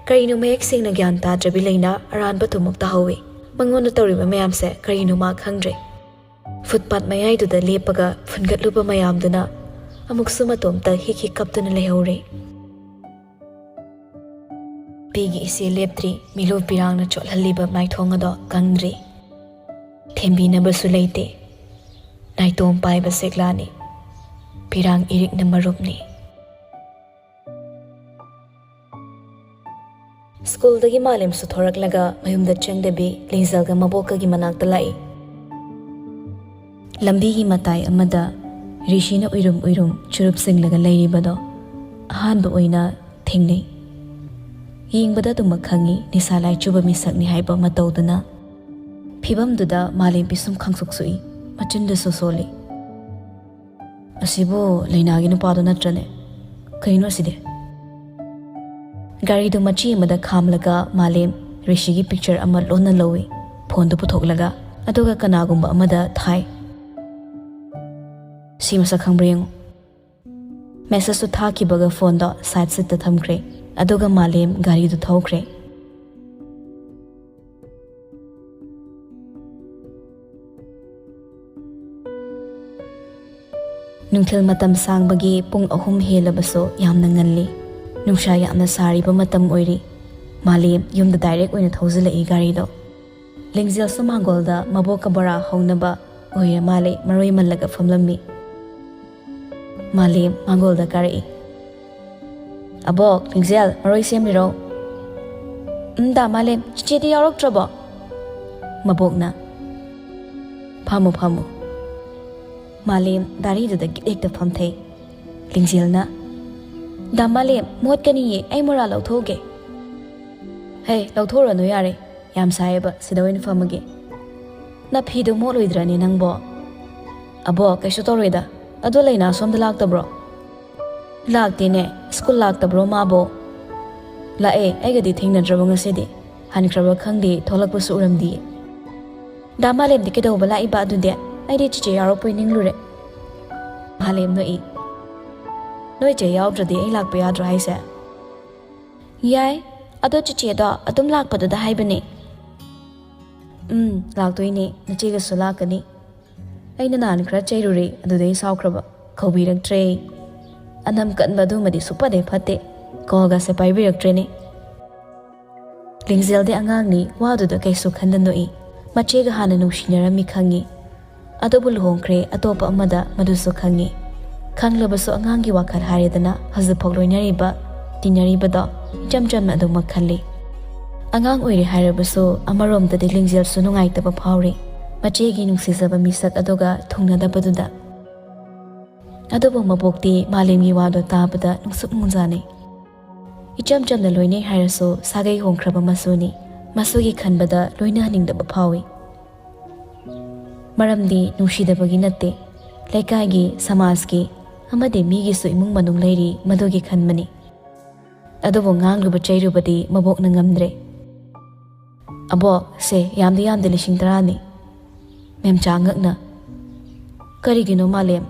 ꯀꯔꯤꯅꯣ ꯃꯌꯦꯛ ꯁꯦꯡꯅ ꯒ꯭ꯌꯥꯟ ꯇꯥꯗ꯭ꯔꯕꯤ ꯂꯩꯅꯥ ꯑꯔꯥꯟꯕ ꯊꯨꯝꯃꯛ ꯇꯥꯍꯧꯋꯤ꯫ ꯃꯉꯣꯟꯗ ꯇꯧꯔꯤꯕ ꯃꯌꯥꯝꯁꯦ ꯀꯔꯤꯅꯣ ꯃꯥ ꯈꯪꯗ꯭ꯔꯦ꯫ ꯐꯨꯠꯄꯥꯠ ꯃꯌꯥꯏꯗꯨꯗ ꯂꯦꯞꯄꯒ ꯐꯨꯟꯒꯠꯂꯨꯕ ꯃꯌꯥꯝꯗꯨꯅ ꯑꯃꯨꯛꯁꯨ ꯃꯇꯣꯝꯇ ꯍꯤꯛ ꯍꯤꯛ ꯀꯞꯇꯨꯅ ꯂꯩꯍꯧꯔꯦ꯫ ꯑꯩꯒꯤ ꯏꯆꯦ ꯂꯦꯞꯇ꯭ꯔꯤ, ꯃꯤꯂꯨ ꯄꯤꯔꯥꯡꯅ ꯆꯣꯠꯍꯜꯂꯤꯕ ꯃꯥꯏꯊꯣꯡ ꯑꯗꯣ ꯀꯪꯗ꯭ꯔꯤ꯫ ꯊꯦꯝꯕꯤꯅꯕꯁꯨ ꯂꯩꯇꯦ꯫ ꯅꯥꯏꯇꯣꯝ ꯄꯥꯏꯕ ꯁꯦꯛꯂꯥꯅꯤ꯫ ꯄꯤꯔꯥꯡ ꯏꯔꯤꯛꯅ ꯃꯔꯨꯞꯅꯤ꯫ ꯁ꯭ꯀꯨꯜꯗꯒꯤ ꯃꯥꯂꯦꯝꯁꯨ ꯊꯣꯔꯛꯂꯒ ꯃꯌꯨꯝꯗ ꯆꯪꯗꯕꯤ ꯂꯤꯡꯖꯦꯜꯒ ꯃꯕꯣꯛꯀꯒꯤ ꯃꯅꯥꯛꯇ ꯂꯥꯛꯏ꯫ ꯂꯝꯕꯤꯒꯤ ꯃꯇꯥꯏ ꯑꯃꯗ ꯔꯤꯁꯤꯅ ꯎꯏꯔꯨꯝ ꯎꯏꯔꯨꯝ ꯆꯨꯔꯨꯞ ꯆꯤꯡꯂꯒ ꯂꯩꯔꯤꯕꯗꯣ ꯑꯍꯥꯟꯕ ꯑꯣꯏꯅ ꯊꯦꯡꯅꯩ꯫ ꯌꯦꯡꯕꯗ ꯑꯗꯨꯃꯛ ꯈꯪꯉꯤ, ꯅꯤꯁꯥ ꯂꯥꯏꯆꯨꯕ ꯃꯤꯁꯛꯅꯤ ꯍꯥꯏꯕ ꯃꯇꯧꯗꯨꯅ꯫ ꯐꯤꯕꯝꯗꯨꯗ ꯃꯥꯂꯦꯝ ꯄꯤꯁꯨꯝ ꯈꯪꯁꯨꯛ ꯁꯨꯛꯏ, ꯃꯆꯤꯟꯗꯨꯁꯨ ꯁꯣꯜꯂꯤ꯫ "ꯑꯁꯤꯕꯨ ꯂꯩꯅꯥꯒꯤ ꯅꯨꯄꯥꯗꯣ ꯅꯠꯇ꯭ꯔꯅꯦ? ꯀꯩꯅꯣ ꯑꯁꯤꯗꯤ?" ꯒꯥꯔꯤꯗꯨ ꯃꯆꯤ ꯑꯃꯗ ꯈꯥꯝꯂꯒ ꯃꯥꯂꯦꯝ ꯔꯤꯁꯤꯒꯤ ꯄꯤꯛꯆꯔ ꯑꯃ ꯂꯣꯟꯅ ꯂꯧꯏ, ꯐꯣꯟꯗꯨ ꯄꯨꯊꯣꯛꯂꯒ, ꯑꯗꯨꯒ ꯀꯅꯥꯒꯨꯝꯕ ꯑꯃꯗ ꯊꯥꯏ꯫ "ꯁꯤ ꯃꯁꯛ ꯈꯪꯕ꯭ꯔꯥ ꯌꯦꯡꯉꯨ꯫" ꯃꯦꯁꯦꯖꯇꯨ ꯊꯥꯈꯤꯕꯒ ꯐꯣꯟꯗꯣ ꯁꯥꯏꯠ ꯁꯤꯠꯇ ꯊꯝꯈ꯭ꯔꯦ, ꯑꯗꯨꯒ ꯃꯥꯂꯦꯝ ꯒꯥꯔꯤꯗꯨ ꯊꯧꯈ꯭ꯔꯦ꯫ ꯅꯨꯡꯊꯤꯜ ꯃꯇꯝ ꯁꯥꯡꯕꯒꯤ ꯄꯨꯡ ꯑꯍꯨꯝ ꯍꯦꯜꯂꯕꯁꯨ ꯌꯥꯝꯅ ꯉꯜꯂꯤ꯫ ꯅꯨꯡꯁꯥ ꯌꯥꯝꯅ ꯁꯥꯔꯤꯕ ꯃꯇꯝ ꯑꯣꯏꯔꯤ꯫ ꯃꯥꯂꯦꯝ ꯌꯨꯝꯗ ꯗꯥꯏꯔꯦꯛ ꯑꯣꯏꯅ ꯊꯧꯖꯤꯜꯂꯛꯏ ꯒꯥꯔꯤꯗꯣ꯫ ꯂꯤꯡꯖꯦꯜꯁꯨ ꯃꯥꯡꯒꯣꯜꯗ ꯃꯕꯣꯛꯀ ꯕꯣꯔꯥ ꯍꯧꯅꯕ ꯑꯣꯏꯔ ꯃꯥꯜꯂꯦ, ꯃꯔꯣꯏ ꯃꯜꯂꯒ ꯐꯝꯂꯝꯃꯤ꯫ ꯃꯥꯂꯦꯝ ꯃꯥꯡꯒꯣꯜꯗ ꯀꯥꯔꯛꯏ꯫ "ꯑꯕꯣꯛ, ꯂꯤꯡꯖꯦꯜ, ꯃꯔꯣꯏ ꯁꯦꯝꯂꯤꯔꯣ?" "ꯎꯝ, ꯗꯥ ꯃꯥꯂꯦꯝ, ꯆꯤꯆꯦꯗꯤ ꯌꯥꯎꯔꯛꯇ꯭ꯔꯕꯣ?" ꯃꯕꯣꯛꯅ꯫ "ꯐꯝꯃꯨ, ꯐꯝꯃꯨ꯫" ꯃꯥꯂꯦꯝ ꯗꯥꯔꯤꯗꯨꯗ ꯒꯤꯠ ꯍꯦꯛꯇ ꯐꯝꯊꯩ꯫ ꯂꯤꯡꯖꯦꯜꯅ, "ꯗꯥ ꯃꯥꯂꯦꯝ, ꯃꯣꯠꯀꯅꯤꯌꯦ, ꯑꯩ ꯃꯣꯔꯥ ꯂꯧꯊꯣꯛꯎꯒꯦ꯫" "ꯍꯦ, ꯂꯧꯊꯣꯛꯎꯔꯅꯨ ꯌꯥꯔꯦ, ꯌꯥꯝ ꯁꯥꯏꯌꯦꯕ, ꯁꯤꯗ ꯑꯣꯏꯅ ꯐꯝꯃꯒꯦ꯫" "ꯅꯐꯤꯗꯣ ꯃꯣꯠꯂꯣꯏꯗ꯭ꯔꯅꯦ ꯅꯪꯕꯣ?" "ꯑꯕꯣ, ꯀꯩꯁꯨ ꯇꯧꯔꯣꯏꯗ꯫ ꯑꯗꯣ ꯂꯩꯅꯥ ꯁꯣꯝꯗ ꯂꯥꯛꯇꯕ꯭ꯔꯣ?" "ꯂꯥꯛꯇꯦꯅꯦ, ꯁ꯭ꯀꯨꯜ ꯂꯥꯛꯇꯕ꯭ꯔꯣ ꯃꯥꯕꯣ?" "ꯂꯥꯛꯑꯦ, ꯑꯩꯒꯗꯤ ꯊꯦꯡꯅꯗ꯭ꯔꯕ ꯉꯁꯤꯗꯤ꯫ ꯍꯟꯈ꯭ꯔꯕ ꯈꯪꯗꯦ, ꯊꯣꯛꯂꯛꯄꯁꯨ ꯎꯔꯝꯗꯤꯌꯦ꯫" "ꯗꯥ ꯃꯥꯂꯦꯝꯗꯤ ꯀꯩꯗꯧꯕ ꯂꯥꯛꯏꯕ ꯑꯗꯨꯗꯤ? ꯑꯩꯗꯤ ꯆꯤꯆꯦ ꯌꯥꯎꯔꯛꯄꯣꯏ ꯅꯤꯡꯂꯨꯔꯦ꯫" ꯃꯥꯂꯦꯝ ꯅꯣꯛꯏ꯫ "ꯅꯣꯏ ꯆꯦ ꯌꯥꯎꯗ꯭ꯔꯗꯤ ꯑꯩ ꯂꯥꯛꯄ ꯌꯥꯗ꯭ꯔꯣ ꯍꯥꯏꯁꯦ?" "ꯌꯥꯏ, ꯑꯗꯣ ꯆꯤꯆꯦꯗꯣ ꯑꯗꯨꯝ ꯂꯥꯛꯄꯗꯨꯗ ꯍꯥꯏꯕꯅꯦ꯫" "ꯎꯝ, ꯂꯥꯛꯇꯣꯏꯅꯦ, ꯅꯆꯦꯒꯁꯨ ꯂꯥꯛꯀꯅꯤ꯫ ꯑꯩꯅ ꯅꯍꯥꯟ ꯈꯔ ꯆꯩꯔꯨꯔꯦ, ꯑꯗꯨꯗꯩ ꯁꯥꯎꯈ꯭ꯔꯕ, ꯀꯧꯕꯤꯔꯛꯇ꯭ꯔꯦ꯫ ꯑꯅꯝ ꯀꯟꯕ ꯑꯗꯨꯃꯗꯤ ꯁꯨꯛꯐꯗꯤ ꯐꯠꯇꯦ, ꯀꯣꯜꯒꯁꯦ ꯄꯥꯏꯕꯤꯔꯛꯇ꯭ꯔꯦꯅꯦ꯫" ꯂꯤꯡꯖꯦꯜꯗꯤ ꯑꯉꯥꯡꯅꯤ, ꯋꯥꯗꯨꯗ ꯀꯩꯁꯨ ꯈꯟꯗ ꯅꯣꯛꯏ꯫ ꯃꯆꯦꯒ ꯍꯥꯟꯅ ꯅꯨꯡꯁꯤꯅꯔꯝꯃꯤ ꯈꯪꯉꯤ꯫ ꯑꯗꯨꯕꯨ ꯂꯨꯍꯣꯡꯈ꯭ꯔꯦ, ꯑꯇꯣꯞꯄ ꯑꯃꯗ, ꯃꯗꯨꯁꯨ ꯈꯪꯉꯤ꯫ ꯈꯪꯂꯕꯁꯨ ꯑꯉꯥꯡꯒꯤ ꯋꯥꯈꯜ ꯍꯥꯏꯔꯦꯗꯅ, ꯍꯧꯖꯤꯛꯐꯥꯎ ꯂꯣꯏꯅꯔꯤꯕ, ꯇꯤꯟꯅꯔꯤꯕꯗꯣ ꯏꯆꯝ ꯆꯝꯅ ꯑꯗꯨꯃꯛ ꯈꯜꯂꯤ꯫ ꯑꯉꯥꯡ ꯑꯣꯏꯔꯤ ꯍꯥꯏꯔꯕꯁꯨ ꯑꯃꯔꯣꯝꯗꯗꯤ ꯂꯤꯡꯖꯦꯜꯁꯨ ꯅꯨꯡꯉꯥꯏꯇꯕ ꯐꯥꯎꯔꯤ꯫ ꯃꯆꯦꯒꯤ ꯅꯨꯡꯁꯤꯖꯕ ꯃꯤꯁꯛ ꯑꯗꯨꯒ ꯊꯨꯡꯅꯗꯕꯗꯨꯗ꯫ ꯑꯗꯨꯕꯨ ꯃꯕꯣꯛꯇꯤ ꯃꯥꯂꯦꯝꯒꯤ ꯋꯥꯗꯣ ꯇꯥꯕꯗ ꯅꯨꯡꯁꯨꯛ ꯅꯨꯡꯖꯥꯅꯩ꯫ ꯏꯆꯝ ꯆꯝꯅ ꯂꯣꯏꯅꯩ ꯍꯥꯏꯔꯁꯨ ꯁꯥꯒꯩ ꯍꯣꯡꯈ꯭ꯔꯕ ꯃꯁꯨꯅꯤ꯫ ꯃꯁꯨꯒꯤ ꯈꯟꯕꯗ ꯂꯣꯏꯅꯍꯟꯅꯤꯡꯗꯕ ꯐꯥꯎꯏ꯫ ꯃꯔꯝꯗꯤ ꯅꯨꯡꯁꯤꯗꯕꯒꯤ ꯅꯠꯇꯦ, ꯂꯩꯀꯥꯏꯒꯤ, ꯁꯃꯥꯖꯀꯤ ꯑꯃꯗꯤ ꯃꯤꯒꯤꯁꯨ ꯏꯃꯨꯡ ꯃꯅꯨꯡ ꯂꯩꯔꯤ, ꯃꯗꯨꯒꯤ ꯈꯟꯕꯅꯤ꯫ ꯑꯗꯨꯕꯨ ꯉꯥꯡꯂꯨꯕ ꯆꯩꯔꯨꯕꯗꯤ ꯃꯕꯣꯛꯅ ꯉꯝꯗ꯭ꯔꯦ꯫ "ꯑꯕꯣꯛ, ꯁꯦ, ꯌꯥꯝꯗꯤ ꯌꯥꯝꯗꯦ, ꯂꯤꯁꯤꯡ ꯇꯔꯥꯅꯤ꯫" ꯃꯦꯝꯆꯥ ꯉꯛꯅ, "ꯀꯔꯤꯒꯤꯅꯣ ꯃꯥꯂꯦꯝ?"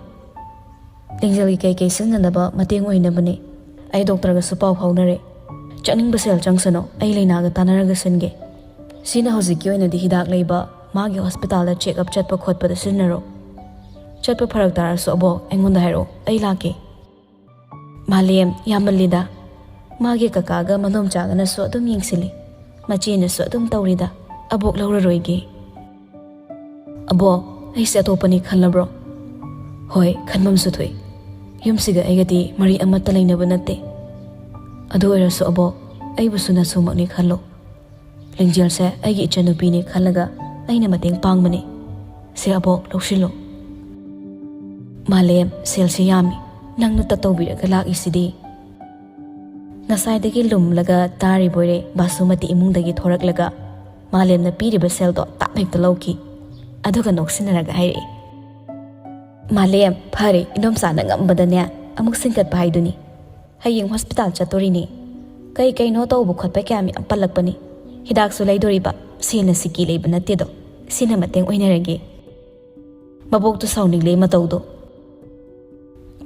"ꯂꯤꯡꯖꯦꯜꯒꯤ ꯀꯩꯀꯩ ꯁꯤꯖꯤꯟꯅꯅꯕ ꯃꯇꯦꯡ ꯑꯣꯏꯅꯕꯅꯤ꯫ ꯑꯩ ꯗꯣꯛꯇꯔꯒꯁꯨ ꯄꯥꯎ ꯐꯥꯎꯅꯔꯦ꯫ ꯆꯠꯅꯤꯡꯕ ꯁꯦꯜ ꯆꯪꯁꯅꯨ, ꯑꯩ ꯂꯩꯅꯥꯒ ꯇꯥꯟꯅꯔꯒ ꯁꯤꯟꯒꯦ꯫ ꯁꯤꯅ ꯍꯧꯖꯤꯛꯀꯤ ꯑꯣꯏꯅꯗꯤ ꯍꯤꯗꯥꯛ ꯂꯩꯕ, ꯃꯥꯒꯤ ꯍꯣꯁꯄꯤꯇꯥꯜꯗ ꯆꯦꯛꯑꯞ ꯆꯠꯄ ꯈꯣꯠꯄꯗ ꯁꯤꯖꯤꯟꯅꯔꯣ꯫ ꯆꯠꯄ ꯐꯔꯛ ꯇꯥꯔꯁꯨ ꯑꯕꯣꯛ, ꯑꯩꯉꯣꯟꯗ ꯍꯥꯏꯔꯛꯑꯣ, ꯑꯩ ꯂꯥꯛꯀꯦ꯫" "ꯃꯥꯂꯦꯝ, ꯌꯥꯝꯃꯜꯂꯤꯗ꯫ ꯃꯥꯒꯤ ꯀꯀꯥꯒ ꯃꯗꯣꯝꯆꯥꯒꯅꯁꯨ ꯑꯗꯨꯝ ꯌꯦꯡꯁꯤꯜꯂꯤ꯫ ꯃꯆꯦꯅꯁꯨ ꯑꯗꯨꯝ ꯇꯧꯔꯤꯗ꯫ ꯑꯕꯣꯛ ꯂꯧꯔꯔꯣꯏꯒꯦ꯫" "ꯑꯕꯣꯛ, ꯑꯩꯁꯦ ꯑꯇꯣꯞꯄꯅꯤ ꯈꯜꯂꯕ꯭ꯔꯣ?" "ꯍꯣꯏ, ꯈꯟꯐꯝꯁꯨ ꯊꯣꯛꯏ꯫ ꯌꯨꯝꯁꯤꯒ ꯑꯩꯒꯗꯤ ꯃꯔꯤ ꯑꯃꯠꯇ ꯂꯩꯅꯕ ꯅꯠꯇꯦ꯫ ꯑꯗꯨ ꯑꯣꯏꯔꯁꯨ ꯑꯕꯣꯛ, ꯑꯩꯕꯨꯁꯨ ꯅꯁꯨꯃꯛꯅꯤ ꯈꯜꯂꯣ꯫ ꯂꯤꯡꯖꯦꯜꯁꯦ ꯑꯩꯒꯤ ꯏꯆꯟꯅꯨꯄꯤꯅꯤ ꯈꯜꯂꯒ ꯑꯩꯅ ꯃꯇꯦꯡ ꯄꯥꯡꯕꯅꯤ꯫ ꯁꯦ ꯑꯕꯣꯛ, ꯂꯧꯁꯤꯜꯂꯣ꯫" "ꯃꯥꯂꯦꯝ, ꯁꯦꯜꯁꯦ ꯌꯥꯝꯃꯤ꯫ ꯅꯪꯅ ꯇꯧꯕꯤꯔꯒ ꯂꯥꯛꯏꯁꯤꯗꯤ꯫" ꯉꯁꯥꯏꯗꯒꯤ ꯂꯨꯝꯂꯒ ꯇꯥꯔꯤꯕꯣꯏꯔꯦ ꯕꯥꯁꯨꯃꯇꯤ ꯏꯃꯨꯡꯗꯒꯤ ꯊꯣꯔꯛꯂꯒ ꯃꯥꯂꯦꯝꯅ ꯄꯤꯔꯤꯕ ꯁꯦꯜꯗꯣ ꯇꯥꯞ ꯍꯦꯛꯇ ꯂꯧꯈꯤ꯫ ꯑꯗꯨꯒ ꯅꯣꯛꯁꯤꯟꯅꯔꯒ ꯍꯥꯏꯔꯛꯏ, "ꯃꯥꯂꯦꯝ, ꯐꯔꯦ, ꯏꯗꯣꯝꯆꯥꯅ ꯉꯝꯕꯗꯅꯦ ꯑꯃꯨꯛ ꯁꯤꯡꯀꯠꯄ ꯍꯥꯏꯗꯨꯅꯤ꯫ ꯍꯌꯦꯡ ꯍꯣꯁꯄꯤꯇꯥꯜ ꯆꯠꯇꯣꯔꯤꯅꯦ꯫ ꯀꯩ ꯀꯩꯅꯣ ꯇꯧꯕ ꯈꯣꯠꯄ ꯀꯌꯥ ꯃꯌꯥꯝ ꯄꯜꯂꯛꯄꯅꯤ꯫ ꯍꯤꯗꯥꯛꯁꯨ ꯂꯩꯗꯣꯔꯤꯕ, ꯁꯦꯜꯅ ꯁꯤꯀꯤ ꯂꯩꯕ ꯅꯠꯇꯦꯗꯣ꯫ ꯁꯤꯅ ꯃꯇꯦꯡ ꯑꯣꯏꯅꯔꯒꯦ꯫" ꯃꯕꯣꯛꯇꯨ ꯁꯥꯎꯅꯤꯡꯂꯦ ꯃꯇꯧꯗꯣ꯫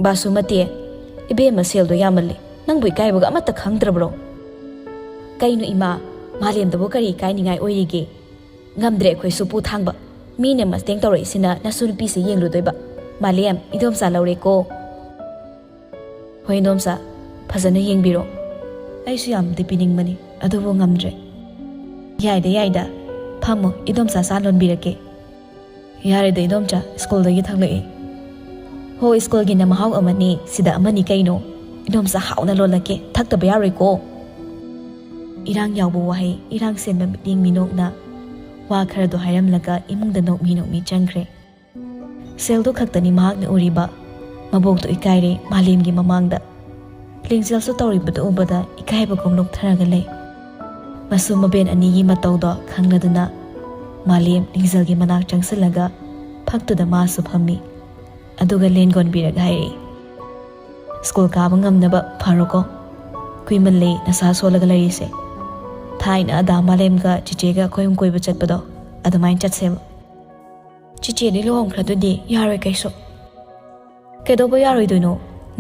"ꯕꯥꯁꯨꯃꯇꯤ, ꯏꯕꯦꯝꯃ, ꯁꯦꯜꯗꯣ ꯌꯥꯝꯃꯜꯂꯦ꯫ ꯅꯪꯕꯨ ꯏꯀꯥꯏꯕꯒ ꯑꯃꯠꯇ ꯈꯪꯗ꯭ꯔꯕ꯭ꯔꯣ?" "ꯀꯩꯅꯣ ꯏꯃꯥ, ꯃꯥꯂꯦꯝꯗꯕꯨ ꯀꯔꯤ ꯏꯀꯥꯏꯅꯤꯡꯉꯥꯏ ꯑꯣꯏꯔꯤꯒꯦ? ꯉꯝꯗ꯭ꯔꯦ ꯑꯩꯈꯣꯏꯁꯨ, ꯄꯨ ꯊꯥꯡꯕ꯫ ꯃꯤꯅ ꯃꯇꯦꯡ ꯇꯧꯔꯛꯏꯁꯤꯅ ꯅꯁꯨ ꯅꯨꯄꯤꯁꯦ ꯌꯦꯡꯂꯨꯗꯣꯏꯕ꯫ ꯃꯥꯂꯦꯝ, ꯏꯗꯣꯝꯆꯥ ꯂꯧꯔꯦꯀꯣ꯫" "ꯍꯣꯏ ꯏꯗꯣꯝꯆꯥ, ꯐꯖꯅ ꯌꯦꯡꯕꯤꯔꯣ꯫ ꯑꯩꯁꯨ ꯌꯥꯝꯗꯤ ꯄꯤꯅꯤꯡꯕꯅꯤ, ꯑꯗꯨꯕꯨ ꯉꯝꯗ꯭ꯔꯦ꯫ "ꯌꯥꯏꯗ, ꯌꯥꯏꯗ, ꯐꯝꯃꯣ, ꯏꯗꯣꯝꯆꯥ ꯆꯥ ꯂꯣꯟꯕꯤꯔꯛꯀꯦ꯫" "ꯌꯥꯔꯦꯗ ꯏꯗꯣꯝꯆꯥ, ꯁ꯭ꯀꯨꯜꯗꯒꯤ ꯊꯛꯂꯛꯑꯦ꯫" "ꯍꯣ, ꯁ꯭ꯀꯨꯜꯒꯤꯅ ꯃꯍꯥꯎ ꯑꯃꯅꯤ, ꯁꯤꯗ ꯑꯃꯅꯤ ꯀꯩꯅꯣ꯫ ꯏꯗꯣꯝꯆꯥ ꯍꯥꯎꯅ ꯂꯣꯜꯂꯛꯀꯦ, ꯊꯛꯇꯕ ꯌꯥꯔꯣꯏꯀꯣ꯫" ꯏꯔꯥꯡ ꯌꯥꯎꯕ ꯋꯥꯍꯩ, ꯏꯔꯥꯡ ꯁꯦꯝꯕ ꯃꯤꯠꯌꯦꯡ ꯃꯤꯅꯣꯛꯅ ꯋꯥ ꯈꯔꯗꯣ ꯍꯥꯏꯔꯝꯂꯒ ꯏꯃꯨꯡꯗ ꯅꯣꯛꯃꯤ ꯅꯣꯛꯃꯤ ꯆꯪꯈ꯭ꯔꯦ꯫ ꯁꯦꯜꯗꯨ ꯈꯛꯇꯅꯤ ꯃꯍꯥꯛꯅ ꯎꯔꯤꯕ꯫ ꯃꯕꯣꯛꯇꯨ ꯏꯀꯥꯏꯔꯦ ꯃꯥꯂꯦꯝꯒꯤ ꯃꯃꯥꯡꯗ꯫ ꯂꯤꯡꯖꯦꯜꯁꯨ ꯇꯧꯔꯤꯕꯗꯨ ꯎꯕꯗ ꯏꯀꯥꯏꯕꯒꯨꯝ ꯅꯣꯛꯊꯔꯒ ꯂꯩ꯫ ꯃꯁꯨ ꯃꯕꯦꯟ ꯑꯅꯤꯒꯤ ꯃꯇꯧꯗꯣ ꯈꯪꯂꯗꯨꯅ ꯃꯥꯂꯦꯝ ꯂꯤꯡꯖꯦꯜꯒꯤ ꯃꯅꯥꯛ ꯆꯪꯁꯤꯜꯂꯒ ꯐꯛꯇꯨꯗ ꯃꯥꯁꯨ ꯐꯝꯃꯤ꯫ ꯑꯗꯨꯒ ꯂꯦꯟꯒꯣꯟꯕꯤꯔꯒ ꯍꯥꯏꯔꯛꯏ, "ꯁ꯭ꯀꯨꯜ ꯀꯥꯕ ꯉꯝꯅꯕ ꯐꯔꯣꯀꯣ꯫ ꯀꯨꯏꯃꯜꯂꯦ ꯅꯁꯥ ꯁꯣꯜꯂꯒ ꯂꯩꯔꯤꯁꯦ꯫ ꯊꯥꯏꯅ ꯑꯗꯥ ꯃꯥꯂꯦꯝꯒ ꯆꯤꯆꯦꯒ ꯑꯩꯈꯣꯏ ꯑꯍꯨꯝ ꯀꯣꯏꯕ ꯆꯠꯄꯗꯣ ꯑꯗꯨꯃꯥꯏꯅ ꯆꯠꯁꯦꯕ꯫" "ꯆꯤꯆꯦꯗꯤ ꯂꯨꯍꯣꯡꯈ꯭ꯔꯗꯨꯗꯤ ꯌꯥꯔꯣꯏ ꯀꯩꯁꯨ꯫" "ꯀꯩꯗꯧꯕ ꯌꯥꯔꯣꯏꯗꯣꯏꯅꯣ?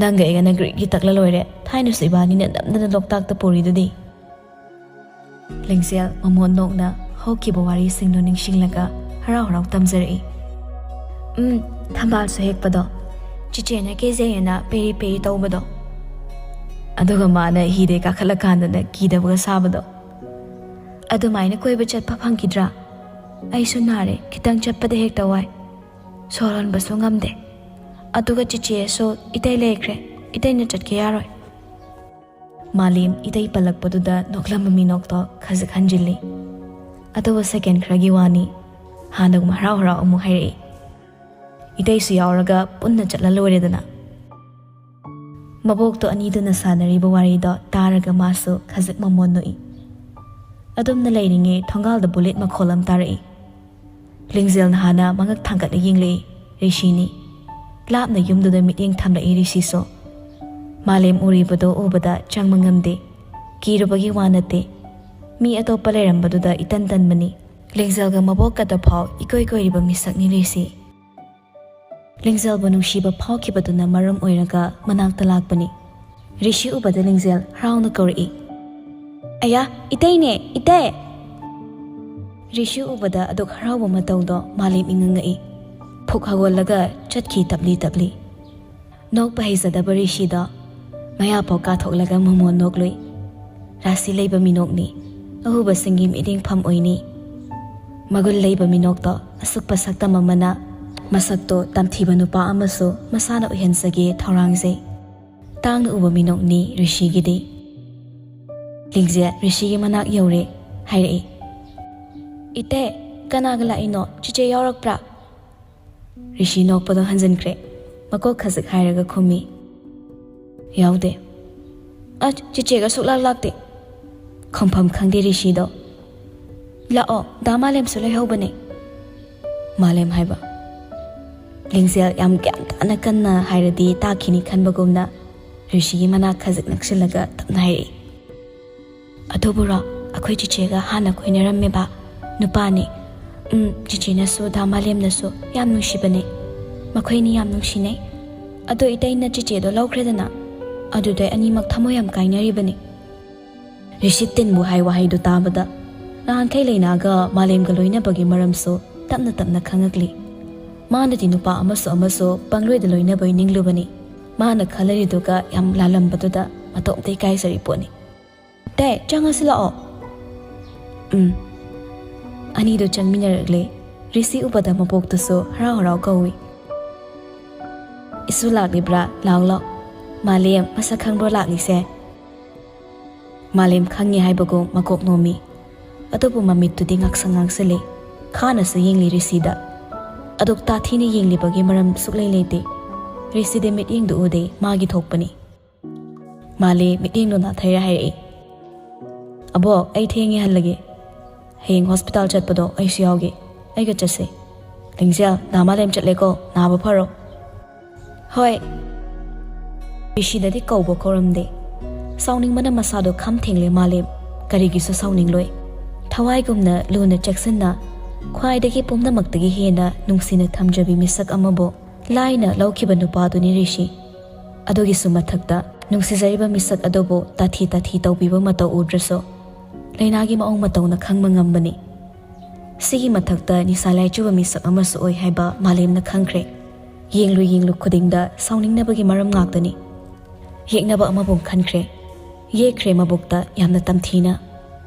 ꯅꯪꯒ ꯑꯩꯒꯅ ꯒ꯭ꯔꯤꯛꯀꯤ ꯇꯛꯂ ꯂꯣꯏꯔꯦ꯫ ꯊꯥꯏꯅꯁꯨ ꯏꯕꯥꯅꯤꯅ ꯅꯝꯗꯅ ꯂꯣꯛꯇꯥꯛꯇ ꯄꯨꯔꯤꯗꯨꯗꯤ꯫" ꯂꯤꯡꯖꯦꯜ ꯃꯃꯣꯟ ꯅꯣꯛꯅ ꯍꯧꯈꯤꯕ ꯋꯥꯔꯤꯁꯤꯡꯗꯨ ꯅꯤꯡꯁꯤꯡꯂꯒ ꯍꯔꯥꯎ ꯍꯔꯥꯎ ꯇꯝꯖꯔꯛꯏ꯫ "ꯎꯝ, ꯊꯝꯕꯥꯜꯁꯨ ꯍꯦꯛꯄꯗꯣ, ꯆꯤꯆꯦꯅ ꯀꯦꯖꯩꯌꯦꯅ ꯄꯦꯔꯤ ꯄꯦꯔꯤ ꯇꯧꯕꯗꯣ꯫" "ꯑꯗꯨꯒ ꯃꯥꯅ ꯍꯤꯗꯩ ꯀꯥꯈꯠꯂꯀꯥꯟꯗꯅ ꯀꯤꯗꯕꯒ ꯁꯥꯕꯗꯣ꯫" "ꯑꯗꯨꯃꯥꯏꯅ ꯀꯣꯏꯕ ꯆꯠꯄ ꯐꯪꯈꯤꯗ꯭ꯔꯥ? ꯑꯩꯁꯨ ꯅꯥꯔꯦ, ꯈꯤꯇꯪ ꯆꯠꯄꯗ ꯍꯦꯛꯇ ꯋꯥꯏ꯫ ꯁꯣꯔ ꯍꯣꯟꯕꯁꯨ ꯉꯝꯗꯦ꯫ ꯑꯗꯨꯒ ꯆꯤꯆꯦꯁꯨ ꯏꯇꯩ ꯂꯩꯈ꯭ꯔꯦ, ꯏꯇꯩꯅ ꯆꯠꯀꯦ ꯌꯥꯔꯣꯏ꯫" ꯃꯥꯂꯦꯝ ꯏꯇꯩ ꯄꯜꯂꯛꯄꯗꯨꯗ ꯅꯣꯛꯂꯝꯕ ꯃꯤꯅꯣꯛꯇꯣ ꯈꯖꯤꯛ ꯍꯟꯖꯤꯜꯂꯤ꯫ ꯑꯗꯨꯕꯨ ꯁꯦꯀꯦꯟ ꯈꯔꯒꯤ ꯋꯥꯅꯤ, ꯍꯥꯟꯅꯒꯨꯝ ꯍꯔꯥꯎ ꯍꯔꯥꯎ ꯑꯃꯨꯛ ꯍꯥꯏꯔꯛꯏ, "ꯏꯇꯩꯁꯨ ꯌꯥꯎꯔꯒ ꯄꯨꯟꯅ ꯆꯠꯂ ꯂꯣꯏꯔꯦꯗꯅ꯫" ꯃꯕꯣꯛꯇꯣ ꯑꯅꯤꯗꯨꯅ ꯁꯥꯟꯅꯔꯤꯕ ꯋꯥꯔꯤꯗꯣ ꯇꯥꯔꯒ ꯃꯥꯁꯨ ꯈꯖꯤꯛ ꯃꯃꯣꯟ ꯅꯣꯛꯏ꯫ ꯑꯗꯨꯝꯅ ꯂꯩꯔꯤꯉꯩ ꯊꯣꯡꯒꯥꯜꯗ ꯕꯨꯂꯦꯠ ꯃꯈꯣꯜ ꯑꯃ ꯇꯥꯔꯛꯏ꯫ ꯂꯤꯡꯖꯦꯜꯅ ꯍꯥꯟꯅ ꯃꯉꯛ ꯊꯥꯡꯒꯠꯂ ꯌꯦꯡꯂꯛꯏ꯫ ꯔꯤꯁꯤꯅꯤ꯫ ꯂꯥꯞꯅ ꯌꯨꯝꯗꯨꯗ ꯃꯤꯠꯌꯦꯡ ꯊꯝꯂꯛꯏ ꯔꯤꯁꯤꯁꯨ꯫ ꯃꯥꯂꯦꯝ ꯎꯔꯤꯕꯗꯣ ꯎꯕꯗ ꯆꯪꯕ ꯉꯝꯗꯦ꯫ ꯀꯤꯔꯨꯕꯒꯤ ꯋꯥ ꯅꯠꯇꯦ꯫ ꯃꯤ ꯑꯇꯣꯞꯄ ꯂꯩꯔꯝꯕꯗꯨꯗ ꯏꯇꯟ ꯇꯟꯕꯅꯤ꯫ ꯂꯤꯡꯖꯦꯜꯒ ꯃꯕꯣꯛꯀꯗ ꯐꯥꯎ ꯏꯀꯣꯏ ꯀꯣꯏꯔꯤꯕ ꯃꯤꯁꯛꯅꯤ ꯔꯤꯁꯤ꯫ ꯂꯤꯡꯖꯦꯜꯕꯨ ꯅꯨꯡꯁꯤꯕ ꯐꯥꯎꯈꯤꯕꯗꯨꯅ ꯃꯔꯝ ꯑꯣꯏꯔꯒ ꯃꯅꯥꯛꯇ ꯂꯥꯛꯄꯅꯤ꯫ ꯔꯤꯁꯤ ꯎꯕꯗ ꯂꯤꯡꯖꯦꯜ ꯍꯔꯥꯎꯅ ꯀꯧꯔꯛꯏ, "ꯑꯌꯥ, ꯏꯇꯩꯅꯦ, ꯏꯇꯩ!" ꯔꯤꯁꯤ ꯎꯕꯗ ꯑꯗꯨꯛ ꯍꯔꯥꯎꯕ ꯃꯇꯧꯗꯣ ꯃꯥꯂꯦꯝ ꯏꯉꯛꯉꯛꯏ꯫ ꯐꯨꯛ ꯍꯧꯒꯠꯂꯒ ꯆꯠꯈꯤ ꯇꯞꯂꯤ ꯇꯞꯂꯤ꯫ ꯅꯣꯛꯄ ꯍꯩꯖꯗꯕ ꯔꯤꯁꯤꯗꯣ ꯃꯌꯥꯐꯥꯎ ꯀꯥꯊꯣꯛꯂꯒ ꯃꯃꯣꯟ ꯅꯣꯛꯂꯨꯏ꯫ ꯔꯥꯁꯤ ꯂꯩꯕ ꯃꯤꯅꯣꯛꯅꯤ꯫ ꯑꯍꯨꯕꯁꯤꯡꯒꯤ ꯃꯤꯠꯌꯦꯡꯐꯝ ꯑꯣꯏꯅꯤ꯫ ꯃꯒꯨꯟ ꯂꯩꯕ ꯃꯤꯅꯣꯛꯇꯣ ꯑꯁꯨꯛꯄ ꯁꯛꯇꯝ ꯑꯃꯅ ꯃꯁꯛꯇꯣ ꯇꯝꯊꯤꯕ ꯅꯨꯄꯥ ꯑꯃꯁꯨ ꯃꯁꯥꯅ ꯑꯣꯏꯍꯟꯖꯒꯦ ꯊꯧꯔꯥꯡꯖꯩ꯫ ꯇꯥꯡꯅ ꯎꯕ ꯃꯤꯅꯣꯛꯅꯤ ꯔꯤꯁꯤꯒꯤꯗꯤ꯫ ꯂꯤꯡꯖꯦꯜ ꯔꯤꯁꯤꯒꯤ ꯃꯅꯥꯛ ꯌꯧꯔꯦ꯫ ꯍꯥꯏꯔꯛꯏ, "ꯏꯇꯩ, ꯀꯅꯥꯒ ꯂꯥꯛꯏꯅꯣ? ꯆꯤꯆꯦ ꯌꯥꯎꯔꯛꯄ꯭ꯔꯥ?" ꯔꯤꯁꯤ ꯅꯣꯛꯄꯗꯣ ꯍꯟꯖꯤꯟꯈ꯭ꯔꯦ꯫ ꯃꯀꯣꯛ ꯈꯖꯤꯛ ꯍꯥꯏꯔꯒ ꯈꯨꯝꯃꯤ, "ꯌꯥꯎꯗꯦ꯫ ꯑꯁ, ꯆꯤꯆꯦꯒ ꯁꯨꯛꯂꯥꯛ ꯂꯥꯛꯇꯦ꯫" ꯈꯨꯝꯐꯝ ꯈꯪꯗꯦ ꯔꯤꯁꯤꯗꯣ꯫ "ꯂꯥꯛꯑꯣ, ꯗꯥ ꯃꯥꯂꯦꯝꯁꯨ ꯂꯩꯍꯧꯕꯅꯦ꯫" "ꯃꯥꯂꯦꯝ ꯍꯥꯏꯕ?" ꯂꯤꯡꯖꯦꯜ ꯌꯥꯝ ꯒ꯭ꯌꯥꯟ ꯇꯥꯅ ꯀꯟꯅ ꯍꯥꯏꯔꯗꯤ ꯇꯥꯈꯤꯅꯤ ꯈꯟꯕꯒꯨꯝꯅ ꯔꯤꯁꯤꯒꯤ ꯃꯅꯥꯛ ꯈꯖꯤꯛ ꯅꯛꯁꯤꯜꯂꯒ ꯇꯞꯅ ꯍꯥꯏꯔꯛꯏ, "ꯑꯗꯨꯕꯨꯔꯣ, ꯑꯩꯈꯣꯏ ꯆꯤꯆꯦꯒ ꯍꯥꯟꯅ ꯀꯣꯏꯅꯔꯝꯃꯦꯕ꯫ ꯅꯨꯄꯥꯅꯤ꯫ ꯎꯝ, ꯆꯤꯆꯦꯅꯁꯨ ꯗꯥ ꯃꯥꯂꯦꯝꯅꯁꯨ ꯌꯥꯝ ꯅꯨꯡꯁꯤꯕꯅꯦ꯫ ꯃꯈꯣꯏꯅꯤ ꯌꯥꯝ ꯅꯨꯡꯁꯤꯅꯩ꯫ ꯑꯗꯣ ꯏꯇꯩꯅ ꯆꯤꯆꯦꯗꯣ ꯂꯧꯈ꯭ꯔꯦꯗꯅ, ꯑꯗꯨꯗꯩ ꯑꯅꯤꯃꯛ ꯊꯃꯣꯏ ꯌꯥꯝ ꯀꯥꯏꯅꯔꯤꯕꯅꯤ꯫" ꯔꯤꯁꯤ ꯇꯤꯟꯕꯨ ꯍꯥꯏ ꯋꯥꯍꯩꯗꯨ ꯇꯥꯕꯗ ꯅꯍꯥꯟꯈꯩ ꯂꯩꯅꯥꯒ ꯃꯥꯂꯦꯝꯒ ꯂꯣꯏꯅꯕꯒꯤ ꯃꯔꯝꯁꯨ ꯇꯞꯅ ꯇꯞꯅ ꯈꯪꯉꯛꯂꯤ꯫ ꯃꯥꯅꯗꯤ ꯅꯨꯄꯥ ꯑꯃꯁꯨ ꯑꯃꯁꯨ ꯄꯪꯂꯣꯏꯗ ꯂꯣꯏꯅꯕꯣꯏ ꯅꯤꯡꯂꯨꯕꯅꯤ꯫ ꯃꯥꯅ ꯈꯜꯂꯔꯤꯗꯨꯒ ꯌꯥꯝ ꯂꯥꯜꯂꯝꯕꯗꯨꯗ ꯃꯇꯣꯝꯇ ꯏꯀꯥꯏꯖꯔꯤ ꯄꯣꯠꯅꯤ꯫ "ꯇꯦ, ꯆꯪꯉꯁꯤ ꯂꯥꯛꯑꯣ꯫" "ꯎꯝ꯫" ꯑꯅꯤꯗꯨ ꯆꯪꯃꯤꯟꯅꯔꯛꯂꯦ꯫ ꯔꯤꯁꯤ ꯎꯕꯗ ꯃꯕꯣꯛꯇꯨꯁꯨ ꯍꯔꯥꯎ ꯍꯔꯥꯎ ꯀꯧꯏ꯫ "ꯏꯁꯨ ꯂꯥꯛꯂꯤꯕ꯭ꯔꯥ? ꯂꯥꯎ ꯂꯥꯎ꯫ ꯃꯥꯂꯦꯝ, ꯃꯁꯛ ꯈꯪꯕ꯭ꯔꯣ ꯂꯥꯛꯂꯤꯁꯦ?" ꯃꯥꯂꯦꯝ ꯈꯪꯉꯤ ꯍꯥꯏꯕꯒꯨꯝ ꯃꯀꯣꯛ ꯅꯣꯝꯃꯤ꯫ ꯑꯗꯨꯕꯨ ꯃꯃꯤꯠꯇꯨꯗꯤ ꯉꯥꯡꯁꯪ ꯉꯥꯡꯁꯤꯜꯂꯤ꯫ ꯈꯥꯅꯁꯨ ꯌꯦꯡꯂꯤ ꯔꯤꯁꯤꯗ꯫ ꯑꯗꯨꯛ ꯇꯥꯊꯤꯅ ꯌꯦꯡꯂꯤꯕꯒꯤ ꯃꯔꯝ ꯁꯨꯛꯂꯩ ꯂꯩꯇꯦ꯫ ꯔꯤꯁꯤꯗꯤ ꯃꯤꯠꯌꯦꯡꯗꯨ ꯎꯗꯦ, ꯃꯥꯒꯤ ꯊꯣꯛꯄꯅꯤ꯫ ꯃꯥꯂꯦ ꯃꯤꯠꯌꯦꯡꯗꯣ ꯅꯥꯊꯩꯔ ꯍꯥꯏꯔꯛꯏ, "ꯑꯕꯣꯛ, ꯑꯩ ꯊꯦꯡꯉꯦ, ꯍꯜꯂꯒꯦ꯫ ꯍꯌꯦꯡ ꯍꯣꯁꯄꯤꯇꯥꯜ ꯆꯠꯄꯗꯣ ꯑꯩꯁꯨ ꯌꯥꯎꯒꯦ꯫ ꯑꯩꯒ ꯆꯠꯁꯦ꯫" "ꯂꯤꯡꯖꯦꯜ, ꯗꯥ ꯃꯥꯂꯦꯝ ꯆꯠꯂꯦꯀꯣ, ꯅꯥꯕ ꯐꯔꯣ꯫" "ꯍꯣꯏ꯫" ꯔꯤꯁꯤꯗꯗꯤ ꯀꯧꯕ ꯀꯧꯔꯝꯗꯦ꯫ ꯁꯥꯎꯅꯤꯡꯕꯅ ꯃꯁꯥꯗꯣ ꯈꯝ ꯊꯦꯡꯂꯦ ꯃꯥꯂꯦꯝ꯫ ꯀꯔꯤꯒꯤꯁꯨ ꯁꯥꯎꯅꯤꯡꯂꯣꯏ꯫ ꯊꯋꯥꯏꯒꯨꯝꯅ ꯂꯨꯅ ꯆꯦꯛꯁꯤꯟꯅ, ꯈ꯭ꯋꯥꯏꯗꯒꯤ ꯄꯨꯝꯅꯃꯛꯇꯒꯤ ꯍꯦꯟꯅ ꯅꯨꯡꯁꯤꯅ ꯊꯝꯖꯕꯤ ꯃꯤꯁꯛ ꯑꯃꯕꯨ ꯂꯥꯏꯅ ꯂꯧꯈꯤꯕ ꯅꯨꯄꯥꯗꯨꯅꯤ ꯔꯤꯁꯤ꯫ ꯑꯗꯨꯒꯤꯁꯨ ꯃꯊꯛꯇ ꯅꯨꯡꯁꯤꯖꯔꯤꯕ ꯃꯤꯁꯛ ꯑꯗꯨꯕꯨ ꯇꯥꯊꯤ ꯇꯥꯊꯤ ꯇꯧꯕꯤꯕ ꯃꯇꯧ ꯎꯗ꯭ꯔꯁꯨ ꯂꯩꯅꯥꯒꯤ ꯃꯑꯣꯡ ꯃꯇꯧꯅ ꯈꯪꯕ ꯉꯝꯕꯅꯤ꯫ ꯁꯤꯒꯤ ꯃꯊꯛꯇ ꯅꯤꯁꯥ ꯂꯥꯏꯆꯨꯕ ꯃꯤꯁꯛ ꯑꯃꯁꯨ ꯑꯣꯏ ꯍꯥꯏꯕ ꯃꯥꯂꯦꯝꯅ ꯈꯪꯈ꯭ꯔꯦ꯫ ꯌꯦꯡꯂꯨ ꯌꯦꯡꯂꯨ ꯈꯨꯗꯤꯡꯗ ꯁꯥꯎꯅꯤꯡꯅꯕꯒꯤ ꯃꯔꯝ ꯉꯥꯛꯇꯅꯤ꯫ ꯌꯦꯛꯅꯕ ꯑꯃꯕꯨ ꯈꯟꯈ꯭ꯔꯦ꯫ ꯌꯦꯛꯈ꯭ꯔꯦ ꯃꯕꯨꯛꯇ ꯌꯥꯝꯅ ꯇꯝꯊꯤꯅ꯫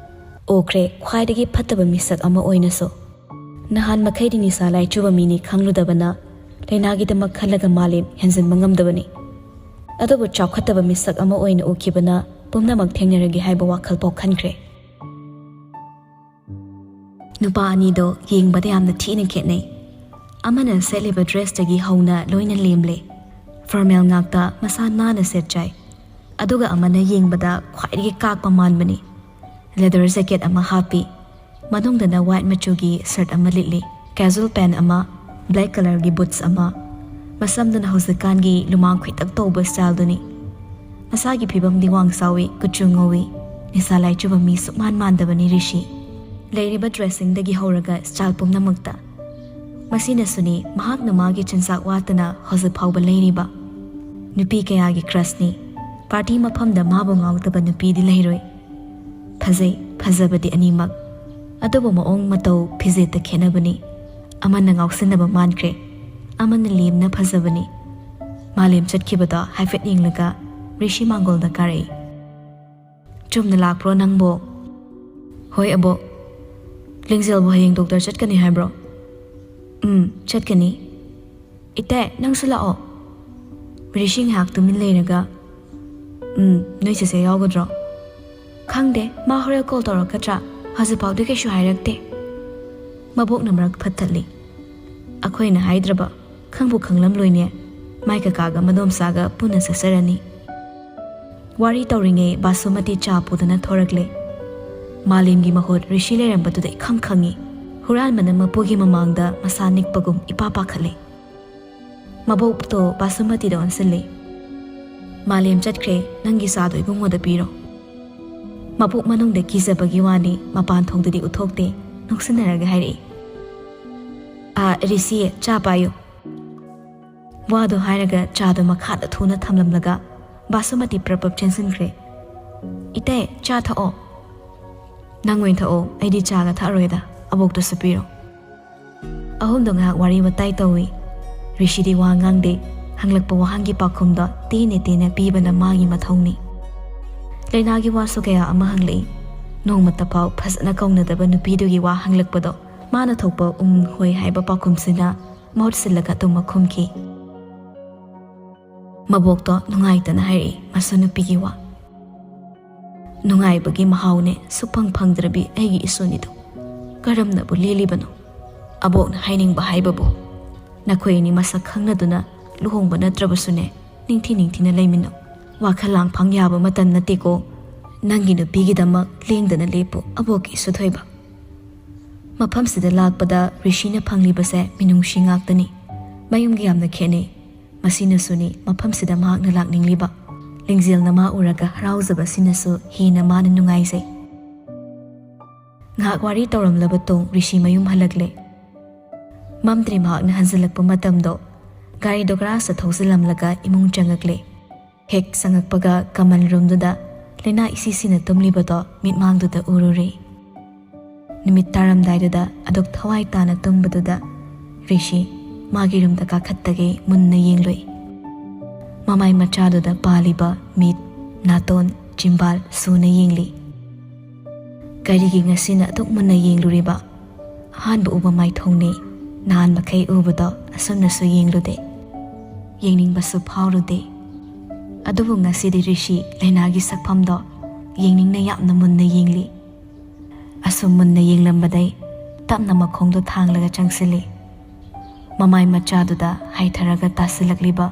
ꯎꯈ꯭ꯔꯦ, ꯈ꯭ꯋꯥꯏꯗꯒꯤ ꯐꯠꯇꯕ ꯃꯤꯁꯛ ꯑꯃ ꯑꯣꯏꯅꯁꯨ꯫ ꯅꯍꯥꯟ ꯃꯈꯩꯗꯤ ꯅꯤꯁꯥ ꯂꯥꯏꯆꯨꯕ ꯃꯤꯅꯤ ꯈꯪꯂꯨꯗꯕꯅ ꯂꯥꯏꯅꯥꯒꯤꯗꯃꯛ ꯈꯜꯂꯒ ꯃꯥꯂꯦꯝ ꯍꯦꯟꯖꯤꯟꯕ ꯉꯝꯗꯕꯅꯤ꯫ ꯑꯗꯨꯕꯨ ꯆꯥꯎꯈꯠꯇꯕ ꯃꯤꯁꯛ ꯑꯃ ꯑꯣꯏꯅ ꯎꯈꯤꯕꯅ ꯄꯨꯝꯅꯃꯛ ꯊꯦꯡꯅꯔꯒꯦ ꯍꯥꯏꯕ ꯋꯥꯈꯜ ꯄꯣꯛꯍꯟꯈ꯭ꯔꯦ꯫ ꯅꯨꯄꯥ ꯑꯅꯤꯗꯣ ꯌꯦꯡꯕꯗ ꯌꯥꯝꯅ ꯊꯤꯅ ꯈꯦꯠꯅꯩ꯫ ꯑꯃꯅ ꯁꯦꯠꯂꯤꯕ ꯗ꯭ꯔꯦꯁꯇꯒꯤ ꯍꯧꯅ ꯂꯣꯏꯅ ꯂꯦꯝꯂꯦ꯫ ꯐꯣꯔꯃꯦꯜ ꯉꯥꯛꯇ, ꯃꯁꯥ ꯅꯥꯟꯅ ꯁꯦꯠꯆꯥꯏ꯫ ꯑꯗꯨꯒ ꯑꯃꯅ ꯌꯦꯡꯕꯗ ꯈ꯭ꯋꯥꯏꯗꯒꯤ ꯀꯥꯛꯄ ꯃꯥꯟꯕꯅꯤ꯫ ꯂꯦꯗꯔ ꯖꯦꯀꯦꯠ ꯑꯃ ꯍꯥꯞꯄꯤ꯫ ꯃꯅꯨꯡꯗꯅ ꯋꯥꯏꯠ ꯃꯆꯨꯒꯤ ꯁꯔꯠ ꯑꯃ ꯂꯤꯠꯂꯤ꯫ ꯀꯦꯖꯨꯋꯦꯜ ꯄꯦꯟ ꯑꯃ, ꯕ꯭ꯂꯦꯛ ꯀꯂꯔꯒꯤ ꯕꯨꯠꯁ ꯑꯃ꯫ ꯃꯁꯝꯗꯨꯅ ꯍꯧꯖꯤꯛꯀꯥꯟꯒꯤ ꯂꯨꯃꯥꯡ ꯈꯣꯏꯇꯛ ꯇꯧꯕ ꯁ꯭ꯇꯥꯏꯜꯗꯨꯅꯤ꯫ ꯃꯁꯥꯒꯤ ꯐꯤꯕꯝꯗꯤ ꯋꯥꯡ ꯆꯥꯎꯏ, ꯀꯨꯆꯨ ꯉꯧꯏ꯫ ꯅꯤꯁꯥ ꯂꯥꯏꯆꯨꯕ ꯃꯤ ꯁꯨꯛꯃꯥꯟ ꯃꯥꯟꯗꯕꯅꯤ ꯔꯤꯁꯤ꯫ ꯂꯩꯔꯤꯕ ꯗ꯭ꯔꯦꯁꯤꯡꯗꯒꯤ ꯍꯧꯔꯒ ꯁ꯭ꯇꯥꯏꯜ ꯄꯨꯝꯅꯃꯛꯇ꯫ ꯃꯁꯤꯅꯁꯨꯅꯤ ꯃꯍꯥꯛꯅ ꯃꯥꯒꯤ ꯆꯤꯟꯖꯥꯛ ꯋꯥꯠꯇꯅ ꯍꯧꯖꯤꯛ ꯐꯥꯎꯕ ꯂꯩꯔꯤꯕ꯫ ꯅꯨꯄꯤ ꯀꯌꯥꯒꯤ ꯀ꯭ꯔꯁꯅꯤ꯫ ꯄꯥꯔꯇꯤ ꯃꯐꯝꯗ ꯃꯥꯕꯨ ꯉꯥꯎꯗꯕ ꯅꯨꯄꯤꯗꯤ ꯂꯩꯔꯣꯏ꯫ ꯐꯖꯩ, ꯐꯖꯕꯗꯤ ꯑꯅꯤꯃꯛ꯫ ꯑꯗꯨꯕꯨ ꯃꯑꯣꯡ ꯃꯇꯧ ꯐꯤꯖꯦꯠꯇ ꯈꯦꯠꯅꯕꯅꯤ꯫ ꯑꯃꯅ ꯉꯥꯎꯁꯤꯟꯅꯕ ꯃꯥꯟꯈ꯭ꯔꯦ, ꯑꯃꯅ ꯂꯦꯝꯅ ꯐꯖꯕꯅꯤ꯫ ꯃꯥꯂꯦꯝ ꯆꯠꯈꯤꯕꯗꯣ ꯍꯥꯏꯐꯦꯠ ꯌꯦꯡꯂꯒ ꯔꯤꯁꯤ ꯃꯥꯡꯒꯣꯜꯗ ꯀꯥꯔꯛꯏ꯫ "ꯆꯨꯝꯅ ꯂꯥꯛꯄ꯭ꯔꯣ ꯅꯪꯕꯣ?" "ꯍꯣꯏ ꯑꯕꯣꯛ꯫ ꯂꯤꯡꯖꯦꯜꯕꯨ ꯍꯌꯦꯡ ꯗꯣꯛꯇꯔ ꯆꯠꯀꯅꯤ ꯍꯥꯏꯕ꯭ꯔꯣ?" "ꯎꯝ, ꯆꯠꯀꯅꯤ꯫" "ꯏꯇꯩ, ꯅꯪꯁꯨ ꯂꯥꯛꯑꯣ꯫" ꯔꯤꯁꯤ ꯉꯥꯏꯍꯥꯛ ꯇꯨꯃꯤꯟ ꯂꯩꯔꯒ, "ꯎꯝ, ꯅꯣꯏ ꯆꯦꯆꯦ ꯌꯥꯎꯒꯗ꯭ꯔꯣ?" "ꯈꯪꯗꯦ, ꯃꯥ ꯍꯣꯔꯦꯟ ꯀꯣꯜ ꯇꯧꯔꯛꯀꯗ꯭ꯔꯥ? ꯍꯧꯖꯤꯛꯐꯥꯎꯗꯤ ꯀꯩꯁꯨ ꯍꯥꯏꯔꯛꯇꯦ꯫" ꯃꯕꯣꯛꯅ ꯃꯔꯛ ꯐꯠꯊꯠꯂꯤ꯫ "ꯑꯩꯈꯣꯏꯅ ꯍꯥꯏꯗ꯭ꯔꯕ, ꯈꯪꯕꯨ ꯈꯪꯂꯝꯂꯣꯏꯅꯦ꯫ ꯃꯥꯏ ꯀꯀꯥꯒ ꯃꯗꯣꯝꯆꯥꯒ ꯄꯨꯟꯅ ꯆꯠꯆꯔꯅꯤ꯫" ꯋꯥꯔꯤ ꯇꯧꯔꯤꯉꯩ ꯕꯥꯁꯨꯃꯇꯤ ꯆꯥ ꯄꯨꯗꯨꯅ ꯊꯣꯔꯛꯂꯦ꯫ ꯃꯥꯂꯦꯝꯒꯤ ꯃꯍꯨꯠ ꯔꯤꯁꯤ ꯂꯩꯔꯝꯕꯗꯨꯗ ꯏꯈꯪ ꯈꯪꯉꯤ꯫ ꯍꯨꯔꯥꯟꯕꯅ ꯃꯄꯨꯒꯤ ꯃꯃꯥꯡꯗ ꯃꯁꯥ ꯅꯤꯛꯄꯒꯨꯝ ꯏꯄꯥ ꯄꯥꯈꯠꯂꯦ꯫ ꯃꯕꯣꯛꯇꯣ ꯕꯥꯁꯨꯃꯇꯤꯗ ꯑꯣꯟꯁꯤꯜꯂꯦ꯫ "ꯃꯥꯂꯦꯝ ꯆꯠꯈ꯭ꯔꯦ, ꯅꯪꯒꯤ ꯆꯥꯗꯣ ꯏꯕꯨꯡꯉꯣꯗ ꯄꯤꯔꯣ꯫" ꯃꯕꯣꯛ ꯃꯅꯨꯡꯗ ꯀꯤꯖꯕꯒꯤ ꯋꯥꯅꯤ, ꯃꯄꯥꯟ ꯊꯣꯡꯗꯗꯤ ꯎꯠꯊꯣꯛꯇꯦ, ꯅꯣꯛꯁꯤꯟꯅꯔꯒ ꯍꯥꯏꯔꯛꯏ꯫ "ꯑꯥ, ꯔꯤꯁꯤ, ꯆꯥ ꯄꯥꯏꯌꯨ꯫" ꯋꯥꯗꯣ ꯍꯥꯏꯔꯒ ꯆꯥꯗꯣ ꯃꯈꯥꯗ ꯊꯨꯅ ꯊꯝꯂꯝꯂꯒ ꯕꯥꯁꯨꯃꯇꯤ ꯄ꯭ꯔꯞ ꯄ꯭ꯔꯞ ꯆꯦꯟꯁꯤꯟꯈ꯭ꯔꯦ꯫ "ꯏꯇꯩ, ꯆꯥ ꯊꯛꯑꯣ꯫" "ꯅꯪ ꯑꯣꯏꯅ ꯊꯛꯑꯣ, ꯑꯩꯗꯤ ꯆꯥꯒ ꯊꯛꯑꯔꯣꯏꯗ, ꯑꯕꯣꯛꯇꯁꯨ ꯄꯤꯔꯣ꯫" ꯑꯍꯨꯝꯗꯣ ꯉꯥꯏꯍꯥꯛ ꯋꯥꯔꯤ ꯋꯥꯇꯥꯏ ꯇꯧꯏ꯫ ꯔꯤꯁꯤꯗꯤ ꯋꯥ ꯉꯥꯡꯗꯦ꯫ ꯍꯪꯂꯛꯄ ꯋꯥꯍꯪꯒꯤ ꯄꯥꯎꯈꯨꯝꯗꯣ ꯇꯦꯅ ꯇꯦꯅ ꯄꯤꯕꯅ ꯃꯥꯒꯤ ꯃꯊꯧꯅꯤ꯫ ꯂꯥꯏꯅꯥꯒꯤ ꯋꯥꯁꯨ ꯀꯌꯥ ꯑꯃ ꯍꯪꯂꯛꯏ꯫ ꯅꯣꯡꯃꯇ ꯐꯥꯎ ꯐꯖꯅ ꯀꯧꯅꯗꯕ ꯅꯨꯄꯤꯗꯨꯒꯤ ꯋꯥ ꯍꯪꯂꯛꯄꯗꯣ ꯃꯥꯅ ꯊꯣꯛꯄ "ꯎꯝ, ꯍꯣꯏ" ꯍꯥꯏꯕ ꯄꯥꯎꯈꯨꯝꯁꯤꯅ ꯃꯍꯨꯠ ꯁꯤꯜꯂꯒ ꯑꯗꯨꯝꯃꯛ ꯈꯨꯝꯈꯤ꯫ ꯃꯕꯣꯛꯇꯣ ꯅꯨꯡꯉꯥꯏꯇꯅ ꯍꯥꯏꯔꯛꯏ ꯃꯆꯟꯅꯨꯄꯤꯒꯤ ꯋꯥ꯫ "ꯅꯨꯡꯉꯥꯏꯕꯒꯤ ꯃꯍꯥꯎꯅꯦ ꯁꯨꯛꯐꯪ ꯐꯪꯗ꯭ꯔꯕꯤ ꯑꯩꯒꯤ ꯏꯁꯨꯅꯤꯗꯣ꯫ ꯀꯔꯝꯅꯕꯨ ꯂꯦꯜꯂꯤꯕꯅꯣ? ꯑꯕꯣꯛꯅ ꯍꯥꯏꯅꯤꯡꯕ ꯍꯥꯏꯕꯕꯨ, ꯅꯈꯣꯏ ꯑꯅꯤ ꯃꯁꯛ ꯈꯪꯅꯗꯨꯅ ꯂꯨꯍꯣꯡꯕ ꯅꯠꯇ꯭ꯔꯕꯁꯨꯅꯦ, ꯅꯤꯡꯊꯤ ꯅꯤꯡꯊꯤꯅ ꯂꯩꯃꯤꯟꯅꯧ꯫ ꯋꯥꯈꯜ ꯂꯥꯡ ꯐꯪ ꯌꯥꯕ ꯃꯇꯝ ꯅꯠꯇꯦꯀꯣ꯫ ꯅꯪꯒꯤ ꯅꯨꯄꯤꯒꯤꯗꯃꯛ ꯂꯦꯡꯗꯅ ꯂꯦꯞꯄꯨ, ꯑꯕꯣꯛꯀꯤ ꯏꯁꯨ ꯊꯣꯏꯕ꯫" ꯃꯐꯝꯁꯤꯗ ꯂꯥꯛꯄꯗ ꯔꯤꯁꯤꯅ ꯐꯪꯂꯤꯕꯁꯦ ꯃꯤꯅꯨꯡꯁꯤ ꯉꯥꯛꯇꯅꯤ꯫ ꯃꯌꯨꯝꯒ ꯌꯥꯝꯅ ꯈꯦꯠꯅꯩ꯫ ꯃꯁꯤꯅꯁꯨꯅꯤ ꯃꯐꯝꯁꯤꯗ ꯃꯍꯥꯛꯅ ꯂꯥꯛꯅꯤꯡꯂꯤꯕ꯫ ꯂꯤꯡꯖꯦꯜꯅ ꯃꯥ ꯎꯔꯒ ꯍꯔꯥꯎꯖꯕꯁꯤꯅꯁꯨ ꯍꯦꯟꯅ ꯃꯥꯅ ꯅꯨꯡꯉꯥꯏꯖꯩ꯫ ꯉꯥꯏꯍꯥꯛ ꯋꯥꯔꯤ ꯇꯧꯔꯝꯂꯕ ꯇꯨꯡ ꯔꯤꯁꯤ ꯃꯌꯨꯝ ꯍꯜꯂꯛꯂꯦ꯫ ꯃꯝꯗ꯭ꯔꯤ ꯃꯍꯥꯛꯅ ꯍꯟꯖꯤꯜꯂꯛꯄ ꯃꯇꯝꯗꯣ ꯒꯥꯔꯤꯗꯣ ꯒꯔꯥꯖꯇ ꯊꯧꯖꯤꯜꯂꯝꯂꯒ ꯏꯃꯨꯡ ꯆꯪꯉꯛꯂꯦ꯫ ꯍꯦꯛ ꯆꯪꯉꯛꯄꯒ ꯀꯃꯟ ꯔꯨꯝꯗꯨꯗ ꯂꯥꯏꯅꯥ ꯏꯁꯤ ꯁꯤꯅ ꯇꯨꯝꯂꯤꯕꯗꯣ ꯃꯤꯠꯃꯥꯡꯗꯨꯗ ꯎꯔꯨꯔꯦ꯫ ꯅꯨꯃꯤꯠ ꯇꯥꯔꯝꯗꯥꯏꯗꯨꯗ ꯑꯗꯨꯛ ꯊꯋꯥꯏ ꯇꯥꯅ ꯇꯨꯝꯕꯗꯨꯗ ꯔꯤꯁꯤ ꯃꯥꯒꯤ ꯔꯨꯝꯗ ꯀꯥꯈꯠꯇꯒꯩ ꯃꯨꯟꯅ ꯌꯦꯡꯂꯨꯏ꯫ ꯃꯃꯥꯏ ꯃꯆꯥꯗꯨꯗ ꯄꯥꯜꯂꯤꯕ ꯃꯤꯠ, ꯅꯥꯇꯣꯟ, ꯆꯤꯝꯕꯥꯜ ꯁꯨꯅ ꯌꯦꯡꯂꯤ꯫ ꯀꯔꯤꯒꯤ ꯉꯁꯤꯅ ꯑꯗꯨꯛ ꯃꯨꯟꯅ ꯌꯦꯡꯂꯨꯔꯤꯕ? ꯑꯍꯥꯟꯕ ꯎꯕ ꯃꯥꯏꯊꯣꯡꯅꯤ꯫ ꯅꯍꯥꯟ ꯃꯈꯩ ꯎꯕꯗꯣ ꯑꯁꯨꯝꯅꯁꯨ ꯌꯦꯡꯂꯨꯗꯦ꯫ ꯌꯦꯡꯅꯤꯡꯕꯁꯨ ꯐꯥꯎꯔꯨꯗꯦ꯫ ꯑꯗꯨꯕꯨ ꯉꯁꯤꯗꯤ ꯔꯤꯁꯤ ꯂꯥꯏꯅꯥꯒꯤ ꯁꯛꯐꯝꯗꯣ ꯌꯦꯡꯅꯤꯡꯅ ꯌꯥꯝꯅ ꯃꯨꯟꯅ ꯌꯦꯡꯂꯤ꯫ ꯑꯁꯨꯝ ꯃꯨꯟꯅ ꯌꯦꯡꯂꯝꯕꯗꯩ ꯇꯞꯅ ꯃꯈꯣꯡꯗꯣ ꯊꯥꯡꯂꯒ ꯆꯪꯁꯤꯜꯂꯤ꯫ ꯃꯃꯥꯏ ꯃꯆꯥꯗꯨꯗ ꯍꯥꯏꯊꯔꯒ ꯇꯥꯁꯤꯜꯂꯛꯂꯤꯕ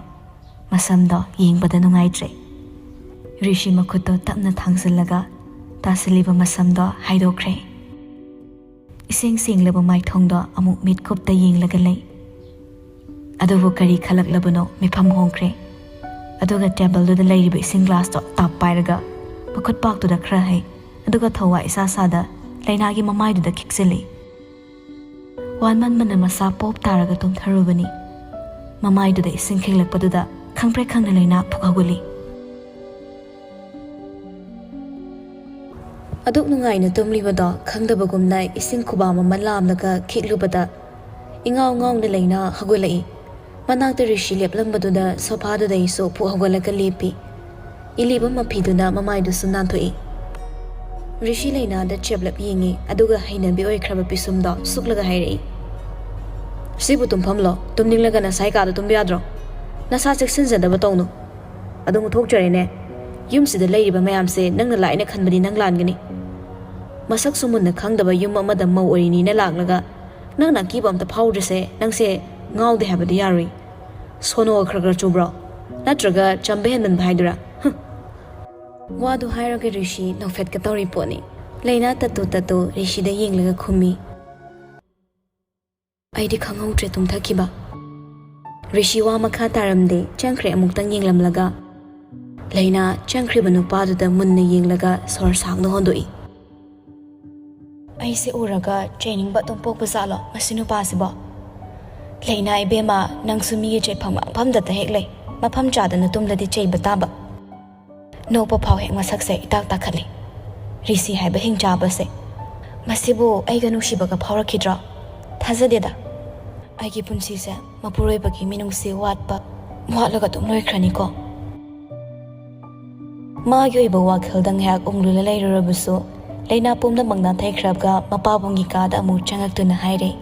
ꯃꯁꯝꯗꯣ ꯌꯦꯡꯕꯗ ꯅꯨꯡꯉꯥꯏꯇ꯭ꯔꯦ꯫ ꯔꯤꯁꯤ ꯃꯈꯨꯠꯇꯣ ꯇꯞꯅ ꯊꯥꯡꯖꯤꯜꯂꯒ ꯇꯥꯁꯤꯜꯂꯤꯕ ꯃꯁꯝꯗꯣ ꯍꯥꯏꯗꯣꯛꯈ꯭ꯔꯦ꯫ ꯏꯁꯦꯡ ꯁꯦꯡꯂꯕ ꯃꯥꯏꯊꯣꯡꯗꯣ ꯑꯃꯨꯛ ꯃꯤꯠꯀꯨꯞꯇ ꯌꯦꯡꯂꯒ ꯂꯩ꯫ ꯑꯗꯨꯕꯨ ꯀꯔꯤ ꯈꯜꯂꯛꯂꯕꯅꯣ ꯃꯤꯐꯝ ꯍꯣꯡꯈ꯭ꯔꯦ꯫ ꯑꯗꯨꯒ ꯇꯦꯕꯜꯗꯨꯗ ꯂꯩꯔꯤꯕ ꯏꯁꯤꯡ ꯒ꯭ꯂꯥꯁꯇꯣ ꯇꯥꯞ ꯄꯥꯏꯔꯒ ꯃꯈꯨꯠ ꯄꯥꯛꯇꯨꯗ ꯈꯔ ꯍꯩ, ꯑꯗꯨꯒ ꯊꯧꯋꯥ ꯏꯁꯥ ꯁꯥꯗ ꯂꯥꯏꯅꯥꯒꯤ ꯃꯃꯥꯏꯗꯨꯗ ꯈꯤꯛꯆꯤꯜꯂꯤ꯫ ꯋꯥꯟꯃꯟꯕꯅ ꯃꯁꯥ ꯄꯣꯞ ꯇꯥꯔꯒ ꯇꯨꯝꯊꯔꯨꯕꯅꯤ꯫ ꯃꯃꯥꯏꯗꯨꯗ ꯏꯁꯤꯡ ꯈꯤꯛꯂꯛꯄꯗꯨꯗ ꯈꯪꯄ꯭ꯔꯦꯛ ꯈꯪꯅ ꯂꯥꯏꯅꯥ ꯐꯨꯛ ꯍꯧꯒꯠꯂꯤ꯫ ꯑꯗꯨꯛ ꯅꯨꯡꯉꯥꯏꯅ ꯇꯨꯝꯂꯤꯕꯗꯣ ꯈꯪꯗꯕꯒꯨꯝꯅ ꯏꯁꯤꯡ ꯈꯨꯕꯥꯝ ꯑꯃ ꯂꯥꯝꯂꯒ ꯈꯤꯛꯂꯨꯕꯗ ꯏꯉꯥꯎ ꯉꯥꯎꯅ ꯂꯥꯏꯅꯥ ꯍꯧꯒꯠꯂꯛꯏ꯫ ꯃꯅꯥꯛꯇ ꯔꯤꯁꯤ ꯂꯦꯞꯂꯝꯕꯗꯨꯗ ꯁꯣꯐꯥꯗꯨꯗꯩꯁꯨ ꯐꯨꯛ ꯍꯧꯒꯠꯂꯒ ꯂꯦꯞꯄꯤ꯫ ꯏꯜꯂꯤꯕ ꯃꯐꯤꯗꯨꯅ ꯃꯃꯥꯏꯗꯨꯁꯨ ꯅꯥꯟꯊꯣꯛꯏ꯫ ꯔꯤꯁꯤ ꯂꯩꯅꯥꯗ ꯆꯦꯞꯂꯞ ꯌꯦꯡꯉꯤ, ꯑꯗꯨꯒ ꯍꯩꯅꯕꯤ ꯑꯣꯏꯈ꯭ꯔꯕ ꯄꯤꯁꯨꯝꯗꯣ ꯁꯨꯛꯂꯒ ꯍꯥꯏꯔꯛꯏ, "ꯁꯤꯕꯨ ꯇꯨꯝꯐꯝꯂꯣ? ꯇꯨꯝꯅꯤꯡꯂꯒ ꯅꯁꯥꯏ ꯀꯥꯗ ꯇꯨꯝꯕ ꯌꯥꯗ꯭ꯔꯣ? ꯅꯁꯥ ꯆꯦꯛꯁꯤꯟꯖꯗꯕ ꯇꯧꯅꯨ꯫ ꯑꯗꯨ ꯃꯨꯊꯣꯛꯆꯔꯦꯅꯦ꯫ ꯌꯨꯝꯁꯤꯗ ꯂꯩꯔꯤꯕ ꯃꯌꯥꯝꯁꯦ ꯅꯪꯅ ꯂꯥꯛꯑꯦꯅ ꯈꯟꯕꯗꯤ ꯅꯪ ꯂꯥꯟꯒꯅꯤ꯫ ꯃꯁꯛꯁꯨ ꯃꯨꯟꯅ ꯈꯪꯗꯕ ꯌꯨꯝ ꯑꯃꯗ ꯃꯧ ꯑꯣꯏꯔꯤꯅꯤꯅ ꯂꯥꯛꯂꯒ ꯅꯪꯅ ꯑꯀꯤꯕ ꯑꯝꯇ ꯐꯥꯎꯗ꯭ꯔꯤꯁꯦ ꯅꯪꯁꯦ ꯉꯥꯎꯗꯦ ꯍꯥꯏꯕꯗꯤ ꯌꯥꯔꯣꯏ꯫ ꯁꯣꯅꯣꯒ ꯈꯔ ꯈꯔ ꯆꯨꯕ꯭ꯔꯣ? ꯅꯠꯇ꯭ꯔꯒ ꯆꯝꯕ ꯍꯦꯟꯃꯟꯕ ꯍꯥꯏꯗꯨꯔꯥ?" ꯍꯨꯝ꯫ ꯋꯥꯗꯨ ꯍꯥꯏꯔꯒ ꯔꯤꯁꯤ ꯅꯣꯛꯐꯦꯠꯀ ꯇꯧꯔꯤ ꯄꯣꯠꯅꯤ꯫ ꯂꯩꯅꯥ ꯇꯠꯇꯨ ꯇꯠꯇꯨ ꯔꯤꯁꯤꯗ ꯌꯦꯡꯂꯒ ꯈꯨꯝꯃꯤ, "ꯑꯩꯗꯤ ꯈꯪꯍꯧꯗ꯭ꯔꯦ ꯇꯨꯝꯊꯈꯤꯕ꯫" ꯔꯤꯁꯤ ꯋꯥ ꯃꯈꯥ ꯇꯥꯔꯝꯗꯦ, ꯆꯪꯈ꯭ꯔꯦ ꯑꯃꯨꯛꯇꯪ ꯌꯦꯡꯂꯝꯂꯒ꯫ ꯂꯩꯅꯥ ꯆꯪꯈ꯭ꯔꯤꯕ ꯅꯨꯄꯥꯗꯨꯗ ꯃꯨꯟꯅ ꯌꯦꯡꯂꯒ ꯁꯣꯔ ꯁꯥꯡꯅ ꯍꯣꯟꯗꯣꯛꯏ꯫ "ꯑꯩꯁꯦ ꯎꯔꯒ ꯆꯩꯅꯤꯡꯕ ꯑꯗꯨꯝ ꯄꯣꯛꯄ ꯖꯥꯠꯂꯣ ꯃꯁꯤ ꯅꯨꯄꯥꯁꯤꯕꯣ? ꯂꯩꯅꯥ ꯏꯕꯦꯝꯃ, ꯅꯪꯁꯨ ꯃꯤꯒꯤ ꯆꯩꯐꯝ ꯉꯥꯡꯐꯝꯗꯇ ꯍꯦꯛ ꯂꯩ꯫ ꯃꯐꯝ ꯆꯥꯗꯅ ꯇꯨꯝꯂꯗꯤ ꯆꯩꯕ ꯇꯥꯕ꯫ ꯅꯣꯛꯄ ꯐꯥꯎ ꯍꯦꯛ ꯃꯁꯛꯁꯦ ꯏꯇꯥꯛ ꯇꯥꯈꯠꯂꯤ꯫ ꯔꯤꯁꯤ ꯍꯥꯏꯕ ꯍꯤꯡꯆꯥꯕꯁꯦ꯫ ꯃꯁꯤꯕꯨ ꯑꯩꯒ ꯅꯨꯡꯁꯤꯕꯒ ꯐꯥꯎꯔꯛꯈꯤꯗ꯭ꯔꯣ? ꯊꯥꯖꯗꯦꯗ꯫ ꯑꯩꯒꯤ ꯄꯨꯟꯁꯤꯁꯦ ꯃꯄꯨꯔꯣꯏꯕꯒꯤ ꯃꯤꯅꯨꯡꯁꯤ ꯋꯥꯠꯄ ꯋꯥꯠꯂꯒ ꯑꯗꯨꯝ ꯂꯣꯏꯈ꯭ꯔꯅꯤꯀꯣ꯫" ꯃꯥꯒꯤ ꯑꯣꯏꯕ ꯋꯥꯈꯜꯗ ꯉꯥꯏꯍꯥꯛ ꯎꯪꯂꯨꯂ ꯂꯩꯔꯨꯔꯕꯁꯨ, ꯂꯩꯅꯥ ꯄꯨꯝꯅꯃꯛ ꯅꯥꯊꯩꯈ꯭ꯔꯒ ꯃꯄꯥꯕꯨꯡꯒꯤ ꯀꯥꯗ ꯑꯃꯨꯛ ꯆꯪꯉꯛꯇꯨꯅ ꯍꯥꯏꯔꯦ,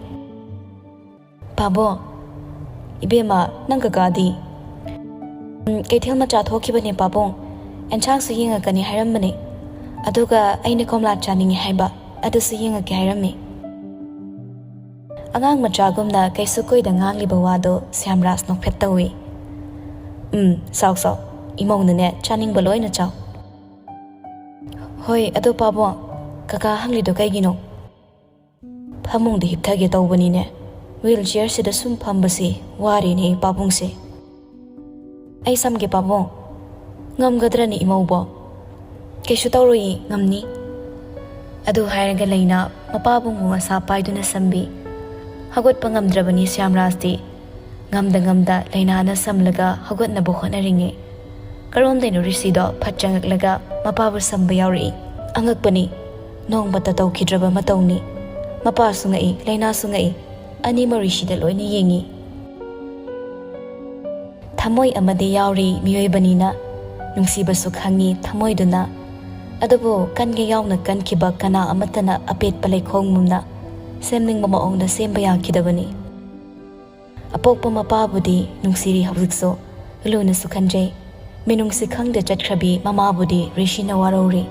"ꯄꯥꯕꯨꯡ, ꯏꯕꯦꯝꯃ, ꯅꯪ ꯀꯀꯥꯗꯤ?" "ꯎꯝ, ꯀꯩꯊꯦꯜ ꯃꯆꯥ ꯊꯣꯛꯈꯤꯕꯅꯦ ꯄꯥꯕꯨꯡ꯫ ꯑꯦꯟꯁꯥꯡꯁꯨ ꯌꯦꯡꯉꯛꯀꯅꯤ ꯍꯥꯏꯔꯝꯕꯅꯦ꯫ ꯑꯗꯨꯒ ꯑꯩꯅ ꯀꯣꯝꯂꯥ ꯆꯥꯅꯤꯡꯉꯤ ꯍꯥꯏꯕ, ꯑꯗꯨꯁꯨ ꯌꯦꯡꯉꯛꯀꯦ ꯍꯥꯏꯔꯝꯃꯤ꯫" ꯑꯉꯥꯡ ꯃꯆꯥꯒꯨꯝꯅ ꯀꯩꯁꯨ ꯀꯨꯏꯗ ꯉꯥꯡꯂꯤꯕ ꯋꯥꯗꯣ ꯁ꯭ꯌꯥꯝꯔꯥꯖ ꯅꯣꯛꯐꯦꯠ ꯇꯧꯏ꯫ "ꯎꯝ, ꯆꯥꯎ ꯆꯥꯎ꯫ ꯏꯃꯧꯅꯅꯦ ꯆꯥꯅꯤꯡꯕ ꯂꯣꯏꯅ ꯆꯥꯎ꯫" "ꯍꯣꯏ, ꯑꯗꯣ ꯄꯥꯕꯨꯡ, ꯀꯀꯥ ꯍꯪꯂꯤꯗꯣ ꯀꯩꯒꯤꯅꯣ?" "ꯐꯃꯨꯡꯗ ꯍꯤꯞꯊꯒꯦ ꯇꯧꯕꯅꯤꯅꯦ꯫ ꯋꯤꯜ ꯆꯤꯌꯔꯁꯤꯗ ꯁꯨꯝ ꯐꯝꯕꯁꯤ ꯋꯥꯔꯦꯅꯦ ꯄꯥꯕꯨꯡꯁꯦ꯫" "ꯑꯩ ꯁꯝꯒꯦ ꯄꯥꯕꯨꯡ꯫" "ꯉꯝꯒꯗ꯭ꯔꯅꯦ ꯏꯃꯧꯕꯣ?" "ꯀꯩꯁꯨ ꯇꯧꯔꯣꯏꯌꯦ, ꯉꯝꯅꯤ꯫" ꯑꯗꯨ ꯍꯥꯏꯔꯒ ꯂꯩꯅꯥ ꯃꯄꯥꯕꯨꯡꯕꯨ ꯃꯁꯥ ꯄꯥꯏꯗꯨꯅ ꯁꯝꯕꯤ꯫ ꯍꯧꯒꯠꯄ ꯉꯝꯗ꯭ꯔꯕꯅꯤ ꯁ꯭ꯌꯥꯝꯔꯥꯖꯇꯤ꯫ ꯉꯝꯗ ꯉꯝꯗ ꯂꯩꯅꯥꯅ ꯁꯝꯂꯒ ꯍꯧꯒꯠꯅꯕ ꯍꯣꯠꯅꯔꯤꯉꯩ, ꯀꯔꯣꯝꯗꯩꯅꯣ ꯔꯤꯁꯤꯗꯣ ꯐꯠ ꯆꯪꯉꯛꯂꯒ ꯃꯄꯥꯕꯨ ꯁꯝꯕ ꯌꯥꯎꯔꯛꯏ꯫ ꯑꯉꯛꯄꯅꯤ, ꯅꯣꯡꯃꯇ ꯇꯧꯈꯤꯗ꯭ꯔꯕ ꯃꯇꯧꯅꯤ꯫ ꯃꯄꯥꯁꯨ ꯉꯛꯏ, ꯂꯩꯅꯥꯁꯨ ꯉꯛꯏ, ꯑꯅꯤꯃꯛ ꯔꯤꯁꯤꯗ ꯂꯣꯏꯅ ꯌꯦꯡꯉꯤ꯫ ꯊꯃꯣꯏ ꯑꯃꯗꯤ ꯌꯥꯎꯔꯤ ꯃꯤꯑꯣꯏꯕꯅꯤꯅ, ꯅꯨꯡꯁꯤꯕꯁꯨ ꯈꯪꯉꯤ ꯊꯃꯣꯏꯗꯨꯅ꯫ ꯑꯗꯨꯕꯨ ꯀꯟꯒꯦ ꯌꯥꯎꯅ ꯀꯟꯈꯤꯕ ꯀꯅꯥ ꯑꯃꯠꯇꯅ ꯑꯄꯦꯠꯄ ꯂꯩꯈꯣꯝꯒꯨꯝꯅ ꯁꯦꯝꯅꯤꯡꯕ ꯃꯑꯣꯡꯗ ꯁꯦꯝꯕ ꯌꯥꯈꯤꯗꯕꯅꯤ꯫ ꯑꯄꯣꯛꯄ ꯃꯄꯥꯕꯨꯗꯤ ꯅꯨꯡꯁꯤꯔꯤ ꯍꯧꯖꯤꯛꯁꯨ, ꯂꯨꯅꯁꯨ ꯈꯟꯖꯩ꯫ ꯃꯤꯅꯨꯡꯁꯤ ꯈꯪꯗ ꯆꯠꯈ꯭ꯔꯕꯤ ꯃꯃꯥꯕꯨꯗꯤ ꯔꯤꯁꯤꯅ ꯋꯥꯔꯧꯔꯤ꯫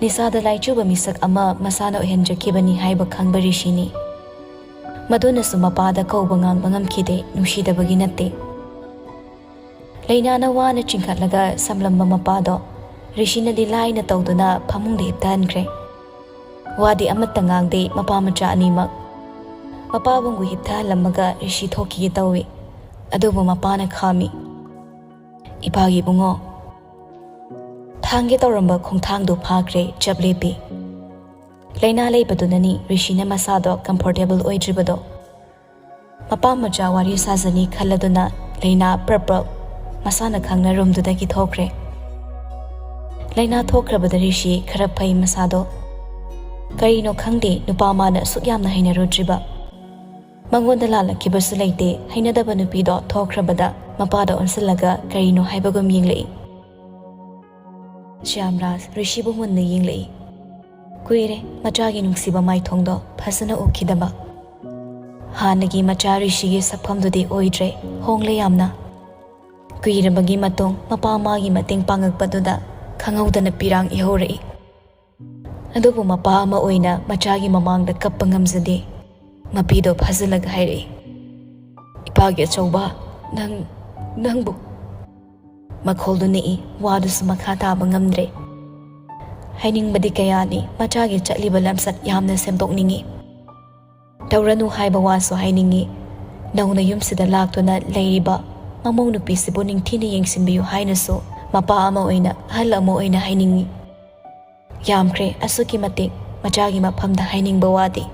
ꯅꯤꯁꯥꯗ ꯂꯥꯏꯆꯨꯕ ꯃꯤꯁꯛ ꯑꯃ ꯃꯁꯥꯅ ꯑꯣꯏꯍꯟꯖꯈꯤꯕꯅꯤ ꯍꯥꯏꯕ ꯈꯪꯕ ꯔꯤꯁꯤꯅꯤ꯫ ꯃꯗꯨꯅꯁꯨ ꯃꯄꯥꯗ ꯀꯧꯕ ꯉꯥꯡꯕ ꯉꯝꯈꯤꯗꯦ, ꯅꯨꯡꯁꯤꯗꯕꯒꯤ ꯅꯠꯇꯦ꯫ ꯂꯩꯅꯥꯅ ꯋꯥꯅ ꯆꯤꯡꯈꯠꯂꯒ ꯁꯝꯂꯝꯕ ꯃꯄꯥꯗꯣ ꯔꯤꯁꯤꯅꯗꯤ ꯂꯥꯏꯅ ꯇꯧꯗꯨꯅ ꯐꯃꯨꯡꯗ ꯍꯤꯞꯊꯍꯟꯈ꯭ꯔꯦ꯫ ꯋꯥꯗꯤ ꯑꯃꯠꯇ ꯉꯥꯡꯗꯦ ꯃꯄꯥ ꯃꯆꯥ ꯑꯅꯤꯃꯛ꯫ ꯃꯄꯥꯕꯨꯡꯕꯨ ꯍꯤꯞꯊꯍꯜꯂꯝꯃꯒ ꯔꯤꯁꯤ ꯊꯣꯛꯈꯤꯒꯦ ꯇꯧꯏ꯫ ꯑꯗꯨꯕꯨ ꯃꯄꯥꯅ ꯈꯥꯝꯃꯤ꯫ "ꯏꯄꯥꯒꯤ ꯏꯕꯨꯡꯉꯣ!" ꯊꯥꯡꯒꯦ ꯇꯧꯔꯝꯕ ꯈꯣꯡꯊꯥꯡꯗꯨ ꯐꯥꯈ꯭ꯔꯦ, ꯆꯞ ꯂꯦꯞꯄꯤ꯫ ꯂꯩꯅꯥ ꯂꯩꯕꯗꯨꯅꯅꯤ ꯔꯤꯁꯤꯅ ꯃꯁꯥꯗꯣ comfortable ꯑꯣꯏꯗ꯭ꯔꯤꯕꯗꯣ꯫ ꯃꯄꯥ ꯃꯆꯥ ꯋꯥꯔꯤ ꯁꯥꯖꯅꯤ ꯈꯜꯂꯗꯨꯅ ꯂꯩꯅꯥ ꯄ꯭ꯔꯞ ꯄ꯭ꯔꯞ ꯃꯁꯥꯅ ꯈꯪꯅ ꯔꯨꯝꯗꯨꯗꯒꯤ ꯊꯣꯛꯈ꯭ꯔꯦ꯫ ꯂꯩꯅꯥ ꯊꯣꯛꯈ꯭ꯔꯕꯗ ꯔꯤꯁꯤ ꯈꯔ ꯐꯩ ꯃꯁꯥꯗꯣ꯫ ꯀꯔꯤꯅꯣ ꯈꯪꯗꯦ, ꯅꯨꯄꯥ ꯃꯥꯅ ꯑꯁꯨꯛ ꯌꯥꯝꯅ ꯍꯩꯅꯔꯨꯗ꯭ꯔꯤꯕ꯫ ꯃꯉꯣꯟꯗ ꯂꯥꯜꯂꯛꯈꯤꯕꯁꯨ ꯂꯩꯇꯦ꯫ ꯍꯩꯅꯗꯕ ꯅꯨꯄꯤꯗꯣ ꯊꯣꯛꯈ꯭ꯔꯕꯗ ꯃꯄꯥꯗ ꯑꯣꯟꯁꯤꯜꯂꯒ ꯀꯔꯤꯅꯣ ꯍꯥꯏꯕꯒꯨꯝ ꯌꯦꯡꯂꯛꯏ꯫ ꯁ꯭ꯌꯥꯝꯔꯥꯖ ꯔꯤꯁꯤꯕꯨ ꯃꯨꯟꯅ ꯌꯦꯡꯂꯛꯏ꯫ ꯀꯨꯏꯔꯦ ꯃꯆꯥꯒꯤ ꯅꯨꯡꯁꯤꯕ ꯃꯥꯏꯊꯣꯡꯗꯣ ꯐꯖꯅ ꯎꯈꯤꯗꯕ꯫ ꯍꯥꯟꯅꯒꯤ ꯃꯆꯥ ꯔꯤꯁꯤꯒꯤ ꯁꯛꯐꯝꯗꯨꯗꯤ ꯑꯣꯏꯗ꯭ꯔꯦ, ꯍꯣꯡꯂꯦ ꯌꯥꯝꯅ꯫ ꯀꯨꯏꯔꯕꯒꯤ ꯃꯇꯨꯡ ꯃꯄꯥ ꯃꯥꯒꯤ ꯃꯇꯦꯡ ꯄꯥꯡꯉꯛꯄꯗꯨꯗ ꯈꯪꯍꯧꯗꯅ ꯄꯤꯔꯥꯡ ꯏꯍꯧꯔꯛꯏ꯫ ꯑꯗꯨꯕꯨ ꯃꯄꯥ ꯑꯃ ꯑꯣꯏꯅ ꯃꯆꯥꯒꯤ ꯃꯃꯥꯡꯗ ꯀꯞꯄ ꯉꯝꯖꯗꯦ꯫ ꯃꯄꯤꯗꯣ ꯐꯥꯖꯤꯜꯂꯒ ꯍꯥꯏꯔꯛꯏ, "ꯏꯄꯥꯒꯤ ꯑꯆꯧꯕ, ꯅꯪ, ꯅꯪꯕꯨ!" ꯃꯈꯣꯜꯗꯨ ꯅꯤꯛꯏ, ꯋꯥꯗꯨꯁꯨ ꯃꯈꯥ ꯇꯥꯕ ꯉꯝꯗ꯭ꯔꯦ꯫ ꯍꯥꯏꯅꯤꯡꯕꯗꯤ ꯀꯌꯥꯅꯤ, ꯃꯆꯥꯒꯤ ꯆꯠꯂꯤꯕ ꯂꯝꯆꯠ ꯌꯥꯝꯅ ꯁꯦꯝꯗꯣꯛꯅꯤꯡꯏ꯫ ꯇꯧꯔꯅꯨ ꯍꯥꯏꯕ ꯋꯥꯁꯨ ꯍꯥꯏꯅꯤꯡꯏ꯫ ꯅꯧꯅ ꯌꯨꯝꯁꯤꯗ ꯂꯥꯛꯇꯨꯅ ꯂꯩꯔꯤꯕ ꯃꯃꯧ ꯅꯨꯄꯤꯁꯤꯕꯨ ꯅꯤꯡꯊꯤꯅ ꯌꯦꯡꯁꯤꯟꯕꯤꯌꯨ ꯍꯥꯏꯅꯁꯨ ꯃꯄꯥ ꯑꯃ ꯑꯣꯏꯅ, ꯑꯍꯜ ꯑꯃ ꯑꯣꯏꯅ ꯍꯥꯏꯅꯤꯡꯏ꯫ ꯌꯥꯝꯈ꯭ꯔꯦ ꯑꯁꯨꯛꯀꯤ ꯃꯇꯤꯛ ꯃꯆꯥꯒꯤ ꯃꯐꯝꯗ ꯍꯥꯏꯅꯤꯡꯕ ꯋꯥꯗꯤ꯫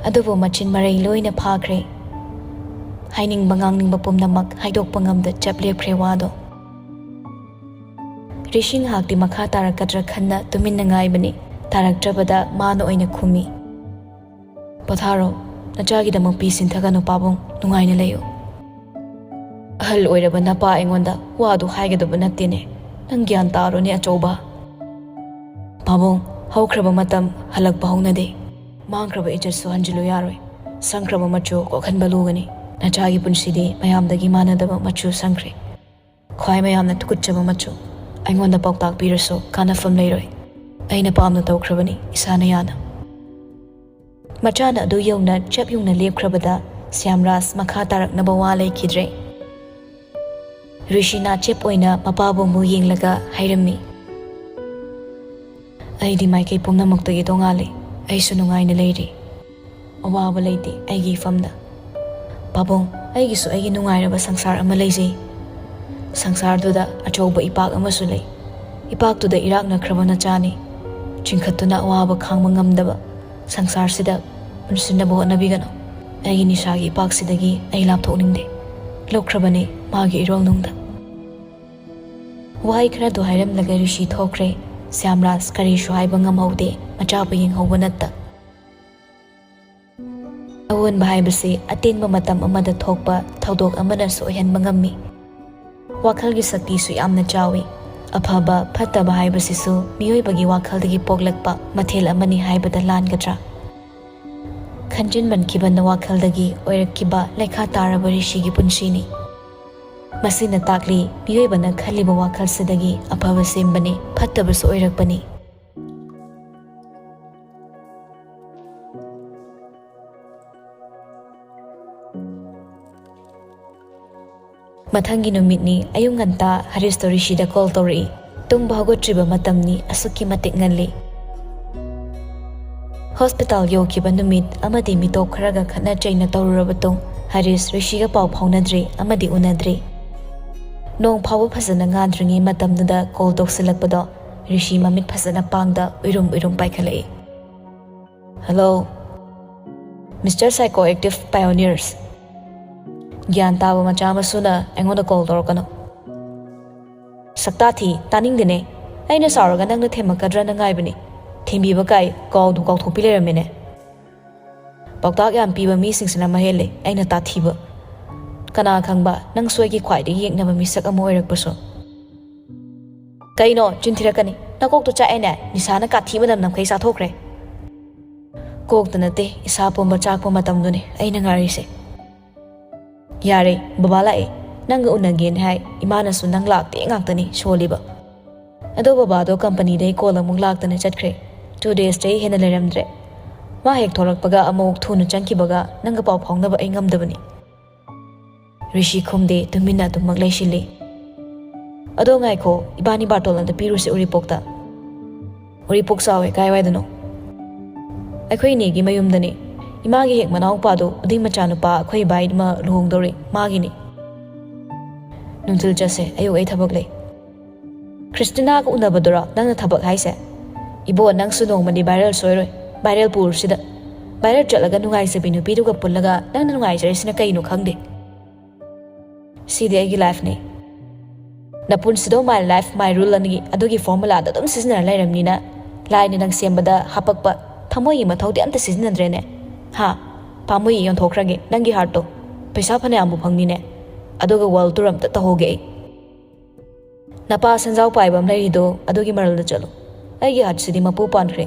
ꯑꯗꯨꯕꯨ ꯃꯆꯤꯟ ꯃꯔꯩ ꯂꯣꯏꯅ ꯐꯥꯈ꯭ꯔꯦ꯫ ꯍꯥꯏꯅꯤꯡꯕ ꯉꯥꯡꯅꯤꯡꯕ ꯄꯨꯝꯅꯃꯛ ꯍꯥꯏꯗꯣꯛꯄ ꯉꯝꯗ ꯆꯞ ꯂꯦꯞꯈ꯭ꯔꯦ ꯋꯥꯗꯣ꯫ ꯔꯤꯁꯤ ꯉꯥꯏꯍꯥꯛꯇꯤ ꯃꯈꯥ ꯇꯥꯔꯛꯀꯗ꯭ꯔꯥ ꯈꯟꯅ ꯇꯨꯃꯤꯟꯅ ꯉꯥꯏꯕꯅꯤ꯫ ꯇꯥꯔꯛꯇ꯭ꯔꯕꯗ ꯃꯥꯅ ꯑꯣꯏꯅ ꯈꯨꯝꯃꯤ, "ꯄꯣꯊꯥꯔꯣ, ꯅꯆꯥꯒꯤꯗꯃꯛ ꯄꯤ ꯁꯤꯟꯊꯒꯅꯨ ꯄꯥꯕꯨꯡ, ꯅꯨꯡꯉꯥꯏꯅ ꯂꯩꯌꯨ꯫" ꯑꯍꯜ ꯑꯣꯏꯔꯕ ꯅꯄꯥ ꯑꯩꯉꯣꯟꯗ ꯋꯥꯗꯨ ꯍꯥꯏꯒꯗꯕ ꯅꯠꯇꯦꯅꯦ꯫ ꯅꯪ ꯒ꯭ꯌꯥꯟ ꯇꯥꯔꯣꯅꯦ ꯑꯆꯧꯕ꯫ ꯄꯥꯕꯨꯡ, ꯍꯧꯈ꯭ꯔꯕ ꯃꯇꯝ ꯍꯜꯂꯛꯄ ꯍꯧꯅꯗꯦ꯫ ꯃꯥꯡꯈ꯭ꯔꯕ ꯏꯖꯠꯁꯨ ꯍꯟꯖꯤꯜꯂꯨ ꯌꯥꯔꯣꯏ꯫ ꯁꯪꯈ꯭ꯔꯕ ꯃꯆꯨ ꯀꯣꯛꯍꯟꯕ ꯂꯨꯒꯅꯤ꯫ ꯅꯆꯥꯒꯤ ꯄꯨꯟꯁꯤꯗꯤ ꯃꯌꯥꯝꯗꯒꯤ ꯃꯥꯟꯅꯗꯕ ꯃꯆꯨ ꯁꯪꯈ꯭ꯔꯦ꯫ ꯈ꯭ꯋꯥꯏ ꯃꯌꯥꯝꯅ ꯇꯨꯀꯠꯆꯕ ꯃꯆꯨ꯫ ꯑꯩꯉꯣꯟꯗ ꯄꯥꯎꯇꯥꯛ ꯄꯤꯔꯁꯨ ꯀꯥꯟꯅꯐꯝ ꯂꯩꯔꯣꯏ꯫ ꯑꯩꯅ ꯄꯥꯝꯅ ꯇꯧꯈ꯭ꯔꯕꯅꯤ ꯏꯁꯥꯅ ꯌꯥꯅ꯫ ꯃꯆꯥꯅ ꯑꯗꯨ ꯌꯧꯅ ꯆꯞ ꯌꯨꯡꯅ ꯂꯦꯞꯈ꯭ꯔꯕꯗ ꯁ꯭ꯌꯥꯝꯔꯥꯖ ꯃꯈꯥ ꯇꯥꯔꯛꯅꯕ ꯋꯥ ꯂꯩꯈꯤꯗ꯭ꯔꯦ꯫ ꯔꯤꯁꯤꯅꯥ ꯆꯦꯞ ꯑꯣꯏꯅ ꯃꯄꯥꯕꯨ ꯑꯃꯨꯛ ꯌꯦꯡꯂꯒ ꯍꯥꯏꯔꯝꯃꯤ, "ꯑꯩꯗꯤ ꯃꯥꯏꯀꯩ ꯄꯨꯝꯅꯃꯛꯇꯒꯤ ꯇꯣꯉꯥꯜꯂꯤ꯫ ꯑꯩꯁꯨ ꯅꯨꯡꯉꯥꯏꯅ ꯂꯩꯔꯤ꯫ ꯑꯋꯥꯕ ꯂꯩꯇꯦ ꯑꯩꯒꯤ ꯏꯐꯝꯗ꯫ ꯄꯥꯕꯨꯡ, ꯑꯩꯒꯤꯁꯨ ꯑꯩꯒꯤ ꯅꯨꯡꯉꯥꯏꯔꯕ ꯁꯪꯁꯥꯔ ꯑꯃ ꯂꯩꯖꯩ꯫ ꯁꯪꯁꯥꯔꯗꯨꯗ ꯑꯆꯧꯕ ꯏꯄꯥꯛ ꯑꯃꯁꯨ ꯂꯩ꯫ ꯏꯄꯥꯛꯇꯨꯗ ꯏꯔꯥꯛꯅꯈ꯭ꯔꯕ ꯅꯆꯥꯅꯤ꯫ ꯆꯤꯡꯈꯠꯇꯨꯅ ꯑꯋꯥꯕ ꯈꯥꯡꯕ ꯉꯝꯗꯕ ꯁꯪꯁꯥꯔꯁꯤꯗ ꯄꯨꯟꯁꯤꯟꯅꯕ ꯍꯣꯠꯅꯕꯤꯒꯅꯨ꯫ ꯑꯩꯒꯤ ꯅꯤꯁꯥꯒꯤ ꯏꯄꯥꯛꯁꯤꯗꯒꯤ ꯑꯩ ꯂꯥꯞꯊꯣꯛꯅꯤꯡꯗꯦ"꯫ ꯂꯧꯈ꯭ꯔꯕꯅꯤ ꯃꯥꯒꯤ ꯏꯔꯣꯜ ꯅꯨꯡꯗ꯫ ꯋꯥꯍꯩ ꯈꯔꯗꯨ ꯍꯥꯏꯔꯝꯂꯒ ꯔꯤꯁꯤ ꯊꯣꯛꯈ꯭ꯔꯦ꯫ ꯁ꯭ꯌꯥꯝꯔꯥꯖ ꯀꯔꯤꯁꯨ ꯍꯥꯏꯕ ꯉꯝꯍꯧꯗꯦ, ꯃꯆꯥꯕꯨ ꯌꯦꯡꯍꯧꯕ ꯅꯠꯇ꯫ ꯑꯑꯣꯟꯕ ꯍꯥꯏꯕꯁꯤ ꯑꯇꯦꯟꯕ ꯃꯇꯝ ꯑꯃꯗ ꯊꯣꯛꯄ ꯊꯧꯗꯣꯛ ꯑꯃꯅꯁꯨ ꯑꯣꯏꯍꯟꯕ ꯉꯝꯃꯤ꯫ ꯋꯥꯈꯜꯒꯤ ꯁꯛꯇꯤꯁꯨ ꯌꯥꯝꯅ ꯆꯥꯎꯏ꯫ ꯑꯐꯕ, ꯐꯠꯇꯕ ꯍꯥꯏꯕꯁꯤꯁꯨ ꯃꯤꯑꯣꯏꯕꯒꯤ ꯋꯥꯈꯜꯗꯒꯤ ꯄꯣꯛꯂꯛꯄ ꯃꯊꯦꯜ ꯑꯃꯅꯤ ꯍꯥꯏꯕꯗ ꯂꯥꯟꯒꯗ꯭ꯔꯥ? ꯈꯟꯖꯤꯟꯃꯟꯈꯤꯕꯅ ꯋꯥꯈꯜꯗꯒꯤ ꯑꯣꯏꯔꯛꯈꯤꯕ ꯂꯩꯈꯥ ꯇꯥꯔꯕ ꯔꯤꯁꯤꯒꯤ ꯄꯨꯟꯁꯤꯅꯤ꯫ ꯃꯁꯤꯅ ꯇꯥꯛꯂꯤ, ꯃꯤꯑꯣꯏꯕꯅ ꯈꯜꯂꯤꯕ ꯋꯥꯈꯜꯁꯤꯗꯒꯤ ꯑꯐꯕ ꯁꯦꯝꯕꯅꯤ, ꯐꯠꯇꯕꯁꯨ ꯑꯣꯏꯔꯛꯄꯅꯤ꯫ ꯃꯊꯪꯒꯤ ꯅꯨꯃꯤꯠꯅꯤ꯫ ꯑꯌꯨꯛ ꯉꯟꯇꯥ ꯍꯔꯤꯁꯇꯣ ꯔꯤꯁꯤꯗ ꯀꯣꯜ ꯇꯧꯔꯛꯏ꯫ ꯇꯨꯝꯕ ꯍꯧꯒꯠꯇ꯭ꯔꯤꯕ ꯃꯇꯝꯅꯤ, ꯑꯁꯨꯛꯀꯤ ꯃꯇꯤꯛ ꯉꯜꯂꯤ꯫ ꯍꯣꯁꯄꯤꯇꯥꯜ ꯌꯧꯈꯤꯕ ꯅꯨꯃꯤꯠ ꯑꯃꯗꯤ ꯃꯤꯇꯣꯞ ꯈꯔꯒ ꯈꯠꯅ ꯆꯩꯅ ꯇꯧꯔꯨꯔꯕ ꯇꯨꯡ ꯍꯔꯤꯁ ꯔꯤꯁꯤꯒ ꯄꯥꯎ ꯐꯥꯎꯅꯗ꯭ꯔꯤ ꯑꯃꯗꯤ ꯎꯅꯗ꯭ꯔꯤ꯫ ꯅꯣꯡ ꯐꯥꯎꯕ ꯐꯖꯅ ꯉꯥꯟꯗ꯭ꯔꯤꯉꯩ ꯃꯇꯝꯗꯨꯗ ꯀꯣꯜ ꯇꯧꯁꯤꯜꯂꯛꯄꯗꯣ ꯔꯤꯁꯤ ꯃꯃꯤꯠ ꯐꯖꯅ ꯄꯥꯡꯗ ꯎꯏꯔꯨꯝ ꯎꯏꯔꯨꯝ ꯄꯥꯏꯈꯠꯂꯛꯏ꯫ "Hello, mister psycho active pioneers. ꯒ꯭ꯌꯥꯟ ꯇꯥꯕ ꯃꯆꯥ ꯃꯁꯨꯅ ꯑꯩꯉꯣꯟꯗ ꯀꯣꯜ ꯇꯧꯔꯛꯀꯅꯨ꯫ ꯁꯛꯇꯥ ꯊꯤ, ꯇꯥꯅꯤꯡꯗꯦꯅꯦ꯫ ꯑꯩꯅ ꯁꯥꯎꯔꯒ ꯅꯪꯅ ꯊꯦꯝꯃꯛꯀꯗ꯭ꯔꯅ ꯉꯥꯏꯕꯅꯤ꯫ ꯊꯦꯝꯕꯤꯕ ꯀꯥꯏ, ꯀꯥꯎꯗꯨ ꯀꯥꯎꯊꯣꯛꯄꯤ ꯂꯩꯔꯝꯃꯦꯅꯦ꯫ ꯄꯥꯎꯇꯥꯛ ꯌꯥꯝ ꯄꯤꯕ ꯃꯤꯁꯤꯡꯁꯤꯅ ꯃꯍꯦꯜꯂꯦ ꯑꯩꯅ ꯇꯥꯊꯤꯕ꯫ ꯀꯅꯥ ꯈꯪꯕ, ꯅꯪꯁꯨ ꯑꯩꯒꯤ ꯈ꯭ꯋꯥꯏꯗꯒꯤ ꯌꯦꯛꯅꯕ ꯃꯤꯁꯛ ꯑꯃ ꯑꯣꯏꯔꯛꯄꯁꯨ"꯫ ꯀꯩꯅꯣ ꯆꯤꯟ ꯊꯤꯔꯛꯀꯅꯤ? ꯅꯀꯣꯛꯇꯣ ꯆꯥꯛꯑꯦꯅꯦ, ꯅꯤꯁꯥꯅ ꯀꯥꯊꯤ ꯃꯅꯝ ꯅꯝꯈꯩ ꯆꯥꯊꯣꯛꯈ꯭ꯔꯦ꯫ ꯀꯣꯛꯇ ꯅꯠꯇꯦ, ꯏꯁꯥ ꯄꯨꯝꯕ ꯆꯥꯛꯄ ꯃꯇꯝꯗꯨꯅꯤ ꯑꯩꯅ ꯉꯥꯏꯔꯤꯁꯦ꯫ ꯌꯥꯔꯦ, ꯕꯕꯥ ꯂꯥꯛꯑꯦ꯫ ꯅꯪꯒ ꯎꯅꯒꯦꯅ ꯍꯥꯏ꯫ ꯏꯃꯥꯅꯁꯨ ꯅꯪ ꯂꯥꯛꯇꯦ ꯉꯥꯛꯇꯅꯤ ꯁꯣꯜꯂꯤꯕ꯫ ꯑꯗꯣ ꯕꯕꯥꯗꯣ ꯀꯝꯄꯅꯤꯗꯩ ꯀꯣꯜ ꯑꯃꯨꯛ ꯂꯥꯛꯇꯅ ꯆꯠꯈ꯭ꯔꯦ꯫ ꯇꯨ ꯗꯦꯖꯇꯩ ꯍꯦꯟꯅ ꯂꯩꯔꯝꯗ꯭ꯔꯦ꯫ ꯃꯥ ꯍꯦꯛ ꯊꯣꯛꯂꯛꯄꯒ ꯑꯃꯨꯛ ꯊꯨꯅ ꯆꯪꯈꯤꯕꯒ ꯅꯪꯒ ꯄꯥꯎ ꯐꯥꯎꯅꯕ ꯑꯩ ꯉꯝꯗꯕꯅꯤ꯫ ꯔꯤꯁꯤ ꯈꯨꯝꯗꯦ, ꯇꯨꯃꯤꯟꯅ ꯑꯗꯨꯃꯛ ꯂꯩꯁꯤꯜꯂꯤ꯫ ꯑꯗꯣ ꯉꯥꯏꯈꯣ, ꯏꯕꯥꯅꯤ ꯕꯥꯔꯇꯣꯟ ꯑꯝꯇ ꯄꯤꯔꯨꯁꯦ ꯎꯔꯤꯄꯣꯛꯇ꯫ ꯎꯔꯤꯄꯣꯛ ꯆꯥꯎꯋꯦ, ꯀꯥꯏꯋꯥꯏꯗꯅꯣ? ꯑꯩꯈꯣꯏ ꯏꯅꯦꯒꯤ ꯃꯌꯨꯝꯗꯅꯦ꯫ ꯏꯃꯥꯒꯤ ꯍꯦꯛ ꯃꯅꯥꯎꯄꯥꯗꯣ, ꯑꯗꯨꯏ ꯃꯆꯥꯅꯨꯄꯥ ꯑꯩꯈꯣꯏ ꯏꯕꯥꯏ ꯑꯃ ꯂꯨꯍꯣꯡꯗꯧꯔꯤ, ꯃꯥꯒꯤꯅꯤ꯫ ꯅꯨꯡꯊꯤꯜ ꯆꯠꯁꯦ, ꯑꯌꯨꯛ ꯑꯩ ꯊꯕꯛ ꯂꯩ꯫ ꯈ꯭ꯔꯤꯁꯇꯤꯅꯥꯒ ꯎꯅꯕꯗꯨꯔꯣ ꯅꯪꯅ ꯊꯕꯛ ꯍꯥꯏꯁꯦ? ꯏꯕꯣ, ꯅꯪꯁꯨ ꯅꯣꯡꯃꯗꯤ ꯚꯥꯏꯔꯦꯜ ꯁꯣꯏꯔꯣꯏ꯫ ꯚꯥꯏꯔꯦꯜ ꯄꯨꯔꯁꯤꯗ꯫ ꯚꯥꯏꯔꯦꯜ ꯆꯠꯂꯒ ꯅꯨꯡꯉꯥꯏꯖꯕꯤ ꯅꯨꯄꯤꯗꯨꯒ ꯄꯨꯜꯂꯒ ꯅꯪꯅ ꯅꯨꯡꯉꯥꯏꯖꯔꯤꯁꯤꯅ ꯀꯩꯅꯣ ꯈꯪꯗꯦ꯫ ꯁꯤꯗꯤ ꯑꯩꯒꯤ ꯂꯥꯏꯐꯅꯤ꯫ ꯅꯄꯨꯟꯁꯤꯗꯣ my life, my rule ꯑꯅꯤꯒꯤ ꯑꯗꯨꯒꯤ ꯐꯣꯔꯃꯨꯂꯥꯗꯣ ꯑꯗꯨꯝ ꯁꯤꯖꯤꯟꯅꯔ ꯂꯩꯔꯝꯅꯤꯅ, ꯂꯥꯏꯅ ꯅꯪ ꯁꯦꯝꯕꯗ ꯍꯥꯄꯛꯄ ꯊꯃꯣꯏꯒꯤ ꯃꯊꯧꯗꯤ ꯑꯝꯇ ꯁꯤꯖꯤꯟꯅꯗ꯭ꯔꯦꯅꯦ꯫ ꯍꯥ? ꯄꯥꯝꯃꯨꯏ, ꯌꯣꯟꯊꯣꯛꯈ꯭ꯔꯒꯦ ꯅꯪꯒꯤ ꯍꯥꯔꯠꯇꯣ꯫ ꯄꯩꯁꯥ ꯐꯅꯌꯥꯝꯕꯨ ꯐꯪꯅꯤꯅꯦ꯫ ꯑꯗꯨꯒ ꯋꯥꯔꯜ ꯇꯨꯔ ꯑꯝꯇ ꯇꯧꯍꯧꯒꯦ ꯑꯩ꯫ ꯅꯄꯥ ꯁꯦꯟꯖꯥꯎ ꯄꯥꯏꯕ ꯑꯃ ꯂꯩꯔꯤꯗꯣ, ꯑꯗꯨꯒꯤ ꯃꯔꯜꯗ ꯆꯠꯂꯨ꯫ ꯑꯩꯒꯤ ꯍꯥꯔꯠꯁꯤꯗꯤ ꯃꯄꯨ ꯄꯥꯟꯈ꯭ꯔꯦ꯫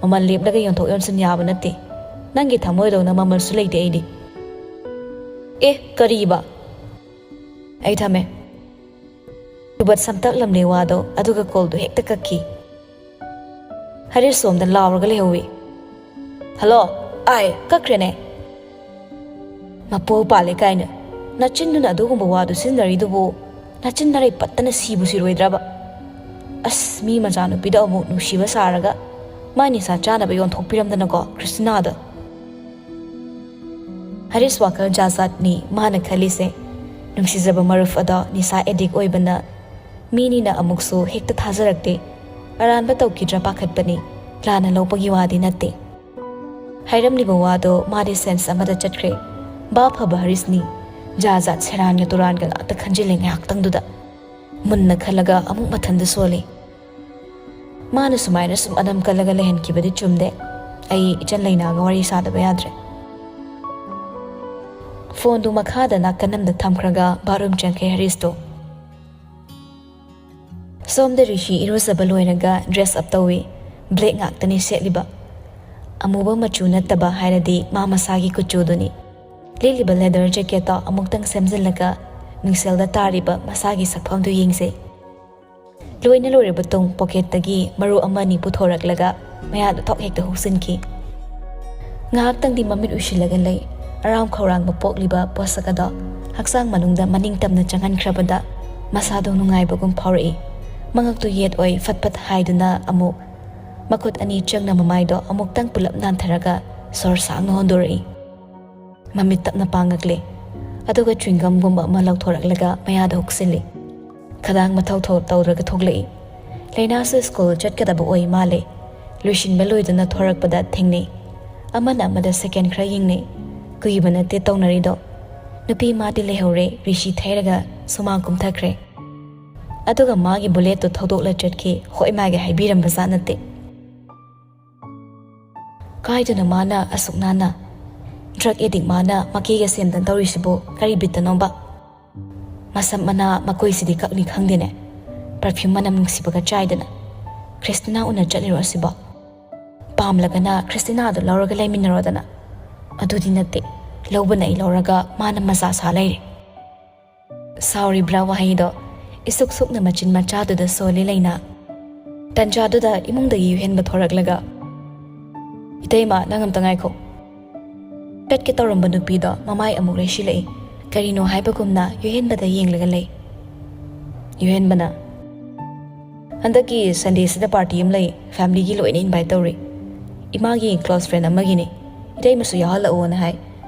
ꯃꯃꯜ ꯂꯦꯞꯂꯒ ꯌꯣꯟꯊꯣꯛ ꯌꯣꯟꯁꯤꯟ ꯌꯥꯕ ꯅꯠꯇꯦ꯫ ꯅꯪꯒꯤ ꯊꯃꯣꯏꯗꯧꯅ ꯃꯃꯜꯁꯨ ꯂꯩꯇꯦ ꯑꯩꯗꯤ꯫ ꯑꯦ, ꯀꯔꯤꯕ? ꯑꯩ ꯊꯝꯃꯦ꯫ ꯇꯨꯕꯠ ꯁꯝꯇꯛꯂꯝꯂꯦ ꯋꯥꯗꯣ, ꯑꯗꯨꯒ ꯀꯣꯜꯗꯣ ꯍꯦꯛꯇ ꯀꯛꯈꯤ꯫ ꯍꯔꯤꯁ ꯁꯣꯝꯗ ꯂꯥꯎꯔꯒ ꯂꯩꯍꯧꯏ꯫ "ꯍꯜꯂꯣ, ꯑꯥꯏ, ꯀꯛꯈ꯭ꯔꯦꯅꯦ꯫ ꯃꯄꯨ ꯄꯥꯜꯂꯦ ꯀꯥꯏꯅ꯫ ꯅꯆꯤꯟꯗꯨꯅ ꯑꯗꯨꯒꯨꯝꯕ ꯋꯥꯗꯨ ꯁꯤꯖꯤꯟꯅꯔꯤꯗꯨꯕꯨ ꯅꯆꯤꯟ ꯅꯔꯩ ꯄꯠꯇꯅ ꯁꯤꯕꯨ ꯁꯤꯔꯣꯏꯗ꯭ꯔꯕ? ꯑꯁ, ꯃꯤ ꯃꯆꯥꯅꯨꯄꯤꯗꯣ ꯑꯃꯨꯛ ꯅꯨꯡꯁꯤꯕ ꯁꯥꯔꯒ ꯃꯥꯏ ꯅꯤꯁꯥ ꯆꯥꯅꯕ ꯌꯣꯟꯊꯣꯛꯄꯤꯔꯝꯗꯅꯀꯣ, ꯈ꯭ꯔꯤꯁꯇꯤꯅꯥꯗ꯫" ꯍꯔꯤꯁ ꯋꯥꯈꯜ ꯖꯥꯠ ꯖꯥꯠꯅꯤ ꯃꯥꯅ ꯈꯜꯂꯤꯁꯦ꯫ ꯅꯨꯡꯁꯤꯖꯕ ꯃꯔꯨꯞ ꯑꯗꯣ ꯅꯤꯁꯥ ꯑꯦꯗꯤꯛ ꯑꯣꯏꯕꯅ ꯃꯤꯅꯤꯅ ꯑꯃꯨꯛꯁꯨ ꯍꯦꯛꯇ ꯊꯥꯖꯔꯛꯇꯦ꯫ ꯑꯔꯥꯟꯕ ꯇꯧꯈꯤꯗ꯭ꯔꯥ ꯄꯥꯈꯠꯄꯅꯤ, ꯂꯥꯟꯅ ꯂꯧꯕꯒꯤ ꯋꯥꯗꯤ ꯅꯠꯇꯦ꯫ ꯍꯥꯏꯔꯝꯂꯤꯕ ꯋꯥꯗꯣ ꯃꯥꯗꯤ ꯁꯦꯟꯁ ꯑꯃꯗ ꯆꯠꯈ꯭ꯔꯦ꯫ ꯚꯥꯞ ꯐꯕ ꯍꯔꯤꯁꯅꯤ꯫ ꯖꯥ ꯖꯥꯠ ꯁꯦꯔꯥꯟꯒ ꯇꯨꯔꯥꯟꯒ ꯉꯥꯛꯇ ꯈꯟꯖꯤꯜꯂꯦ ꯉꯥꯏꯍꯥꯛꯇꯪꯗꯨꯗ꯫ ꯃꯨꯟꯅ ꯈꯜꯂꯒ ꯑꯃꯨꯛ ꯃꯊꯟꯗ ꯁꯣꯜꯂꯤ꯫ ꯃꯥꯅ ꯁꯨꯃꯥꯏꯅ ꯁꯨꯝ ꯑꯅꯝ ꯀꯜꯂꯒ ꯂꯩꯍꯟꯈꯤꯕꯗꯤ ꯆꯨꯝꯗꯦ꯫ ꯑꯩ ꯏꯆꯟ ꯂꯩꯅꯥꯒ ꯋꯥꯔꯤ ꯁꯥꯗꯕ ꯌꯥꯗ꯭ꯔꯦ꯫ ꯐꯣꯟꯗꯨ ꯃꯈꯥꯗ ꯅꯥꯀꯟ ꯑꯃꯗ ꯊꯝꯈ꯭ꯔꯒ ꯕꯥꯠꯔꯨꯝ ꯆꯪꯈ꯭ꯔꯦ ꯍꯔꯤꯁꯇꯣ꯫ ꯁꯣꯝꯗ ꯔꯤꯁꯤ ꯏꯔꯨꯖꯕ ꯂꯣꯏꯔꯒ dress up ꯇꯧꯏ꯫ Black ꯉꯥꯛꯇꯅꯤ ꯁꯦꯠꯂꯤꯕ꯫ ꯑꯃꯨꯕ ꯃꯆꯨ ꯅꯠꯇꯕ ꯍꯥꯏꯔꯗꯤ ꯃꯥ ꯃꯁꯥꯒꯤ ꯀꯨꯆꯨꯗꯨꯅꯤ꯫ ꯂꯤꯠꯂꯤꯕ leather jacketꯇꯣ ꯑꯃꯨꯛꯇꯪ ꯁꯦꯝꯖꯤꯜꯂꯒ ꯃꯤꯡꯁꯦꯜꯗ ꯇꯥꯔꯤꯕ ꯃꯁꯥꯒꯤ ꯁꯛꯐꯝꯗꯨ ꯌꯦꯡꯖꯩ꯫ ꯂꯣꯏꯅ ꯂꯣꯏꯔꯕ ꯇꯨꯡ pocketꯇꯒꯤ ꯃꯔꯨ ꯑꯃ ꯑꯅꯤ ꯄꯨꯊꯣꯔꯛꯂꯒ ꯃꯌꯥꯗ ꯊꯣꯛ ꯍꯦꯛꯇ ꯍꯨꯛꯆꯤꯟꯈꯤ꯫ ꯉꯥꯏꯍꯥꯛꯇꯪꯗꯤ ꯃꯃꯤꯠ ꯎꯏꯁꯤꯜꯂꯒ ꯂꯩ꯫ ꯑꯔꯥꯝ ꯈꯧꯔꯥꯡꯕ ꯄꯣꯛꯂꯤꯕ ꯄꯣꯠꯁꯛ ꯑꯗꯣ ꯍꯛꯆꯥꯡ ꯃꯅꯨꯡꯗ ꯃꯅꯤꯡ ꯇꯝꯅ ꯆꯪꯍꯟꯈ꯭ꯔꯕꯗ ꯃꯁꯥꯗꯣ ꯅꯨꯡꯉꯥꯏꯕꯒꯨꯝ ꯐꯥꯎꯔꯛꯏ꯫ ꯃꯉꯛꯇꯨ ꯌꯦꯠ ꯑꯣꯏ ꯐꯠ ꯐꯠ ꯍꯥꯏꯗꯨꯅ ꯑꯃꯨꯛ ꯃꯈꯨꯠ ꯑꯅꯤ ꯆꯪꯅ ꯃꯃꯥꯏꯗꯣ ꯑꯃꯨꯛꯇꯪ ꯄꯨꯂꯞ ꯅꯥꯟꯊꯔꯒ ꯁꯣꯔ ꯁꯥꯡꯅ ꯍꯣꯟꯗꯣꯔꯛꯏ꯫ ꯃꯃꯤꯠ ꯇꯞꯅ ꯄꯥꯡꯉꯛꯂꯦ꯫ ꯑꯗꯨꯒ chewing gumꯒꯨꯝꯕ ꯑꯃ ꯂꯧꯊꯣꯔꯛꯂꯒ ꯃꯌꯥꯗ ꯍꯨꯛꯆꯤꯜꯂꯤ꯫ ꯈꯗꯥꯡ ꯃꯊꯧ ꯊꯣ-, ꯇꯧꯔꯒ ꯊꯣꯛꯂꯛꯏ꯫ ꯂꯩꯅꯥꯁꯨ ꯁ꯭ꯀꯨꯜ ꯆꯠꯀꯗꯕ ꯑꯣꯏ ꯃꯥꯜꯂꯦ꯫ ꯂꯣꯏꯁꯤꯟꯕ ꯂꯣꯏꯗꯨꯅ ꯊꯣꯔꯛꯄꯗ ꯊꯦꯡꯅꯩ꯫ ꯑꯃꯅ ꯑꯃꯗ second ꯈꯔ ꯌꯦꯡꯅꯩ꯫ ꯀꯨꯏꯕ ꯅꯠꯇꯦ ꯇꯧꯅꯔꯤꯗꯣ꯫ ꯅꯨꯄꯤ ꯃꯥꯗꯤ ꯂꯩꯍꯧꯔꯦ, ꯔꯤꯁꯤ ꯊꯩꯔꯒ ꯁꯨꯃꯥꯡ ꯀꯨꯝꯊꯈ꯭ꯔꯦ꯫ ꯑꯗꯨꯒ ꯃꯥꯒꯤ bulletꯇꯨ ꯊꯧꯗꯣꯛꯂ ꯆꯠꯈꯤ, ꯍꯣꯏ ꯃꯥꯒꯤ ꯍꯥꯏꯕꯤꯔꯝꯕꯖꯥꯠ ꯅꯠꯇꯦ꯫ ꯀꯥꯏꯗꯅꯣ ꯃꯥꯅ ꯑꯁꯨꯛ ꯅꯥꯟꯅ? Drug addict ꯃꯥꯅ ꯃꯀꯦꯒ ꯁꯦꯝꯗꯅ ꯇꯧꯔꯤꯁꯤꯕꯨ ꯀꯔꯤ ꯕꯤꯠꯇꯅꯣꯕ? ꯃꯁꯝ ꯃꯅꯥ ꯃꯀꯣꯏꯁꯤꯗꯤ ꯀꯛꯅꯤ ꯈꯪꯗꯦꯅꯦ꯫ Perfume ꯃꯅꯝ ꯅꯨꯡꯁꯤꯕꯒ ꯆꯥꯏꯗꯅ꯫ ꯈ꯭ꯔꯤꯁꯇꯤꯅꯥ ꯎꯅ ꯆꯠꯂꯤꯔꯣ ꯑꯁꯤꯕꯣ? ꯄꯥꯝꯂꯒꯅ ꯈ꯭ꯔꯤꯁꯇꯤꯅꯥꯗꯣ ꯂꯧꯔꯒ ꯂꯩꯃꯤꯟꯅꯔꯣꯗꯅ꯫ ꯑꯗꯨꯗꯤ ꯅꯠꯇꯦ, ꯂꯧꯕꯅ ꯑꯩ ꯂꯧꯔꯒ ꯃꯥꯅ ꯃꯖꯥ ꯁꯥ ꯂꯩꯔꯦ꯫ ꯁꯥꯎꯔꯤꯕ꯭ꯔꯥ ꯋꯥꯍꯩꯗꯣ ꯏꯁꯨꯛ ꯁꯨꯛꯅ ꯃꯆꯤꯟ ꯃꯆꯥꯗꯨꯗ ꯁꯣꯜꯂꯤ ꯂꯩꯅꯥ꯫ ꯇꯟꯖꯥꯗꯨꯗ ꯏꯃꯨꯡꯗꯒꯤ ꯌꯨꯍꯦꯟꯕ ꯊꯣꯔꯛꯂꯒ, "ꯏꯇꯩꯃ, ꯅꯪ ꯑꯝꯇ ꯉꯥꯏꯈꯣ꯫" ꯆꯠꯀꯦ ꯇꯧꯔꯝꯕ ꯅꯨꯄꯤꯗꯣ ꯃꯃꯥꯏ ꯑꯃꯨꯛ ꯂꯩꯁꯤꯜꯂꯛꯏ꯫ ꯀꯔꯤꯅꯣ ꯍꯥꯏꯕꯒꯨꯝꯅ ꯌꯨꯍꯦꯟꯕꯗ ꯌꯦꯡꯂꯒ ꯂꯩ꯫ ꯌꯨꯍꯦꯟꯕꯅ, "ꯍꯟꯗꯛꯀꯤ Sundayꯁꯤꯗ party ꯑꯃ ꯂꯩ, familyꯒꯤ ꯂꯣꯏꯅ invite ꯇꯧꯔꯤ꯫ ꯏꯃꯥꯒꯤ close friend ꯑꯃꯒꯤꯅꯤ꯫ ꯏꯇꯩꯃꯁꯨ ꯌꯥꯎꯍꯜꯂꯛꯑꯣꯅ ꯍꯥꯏ꯫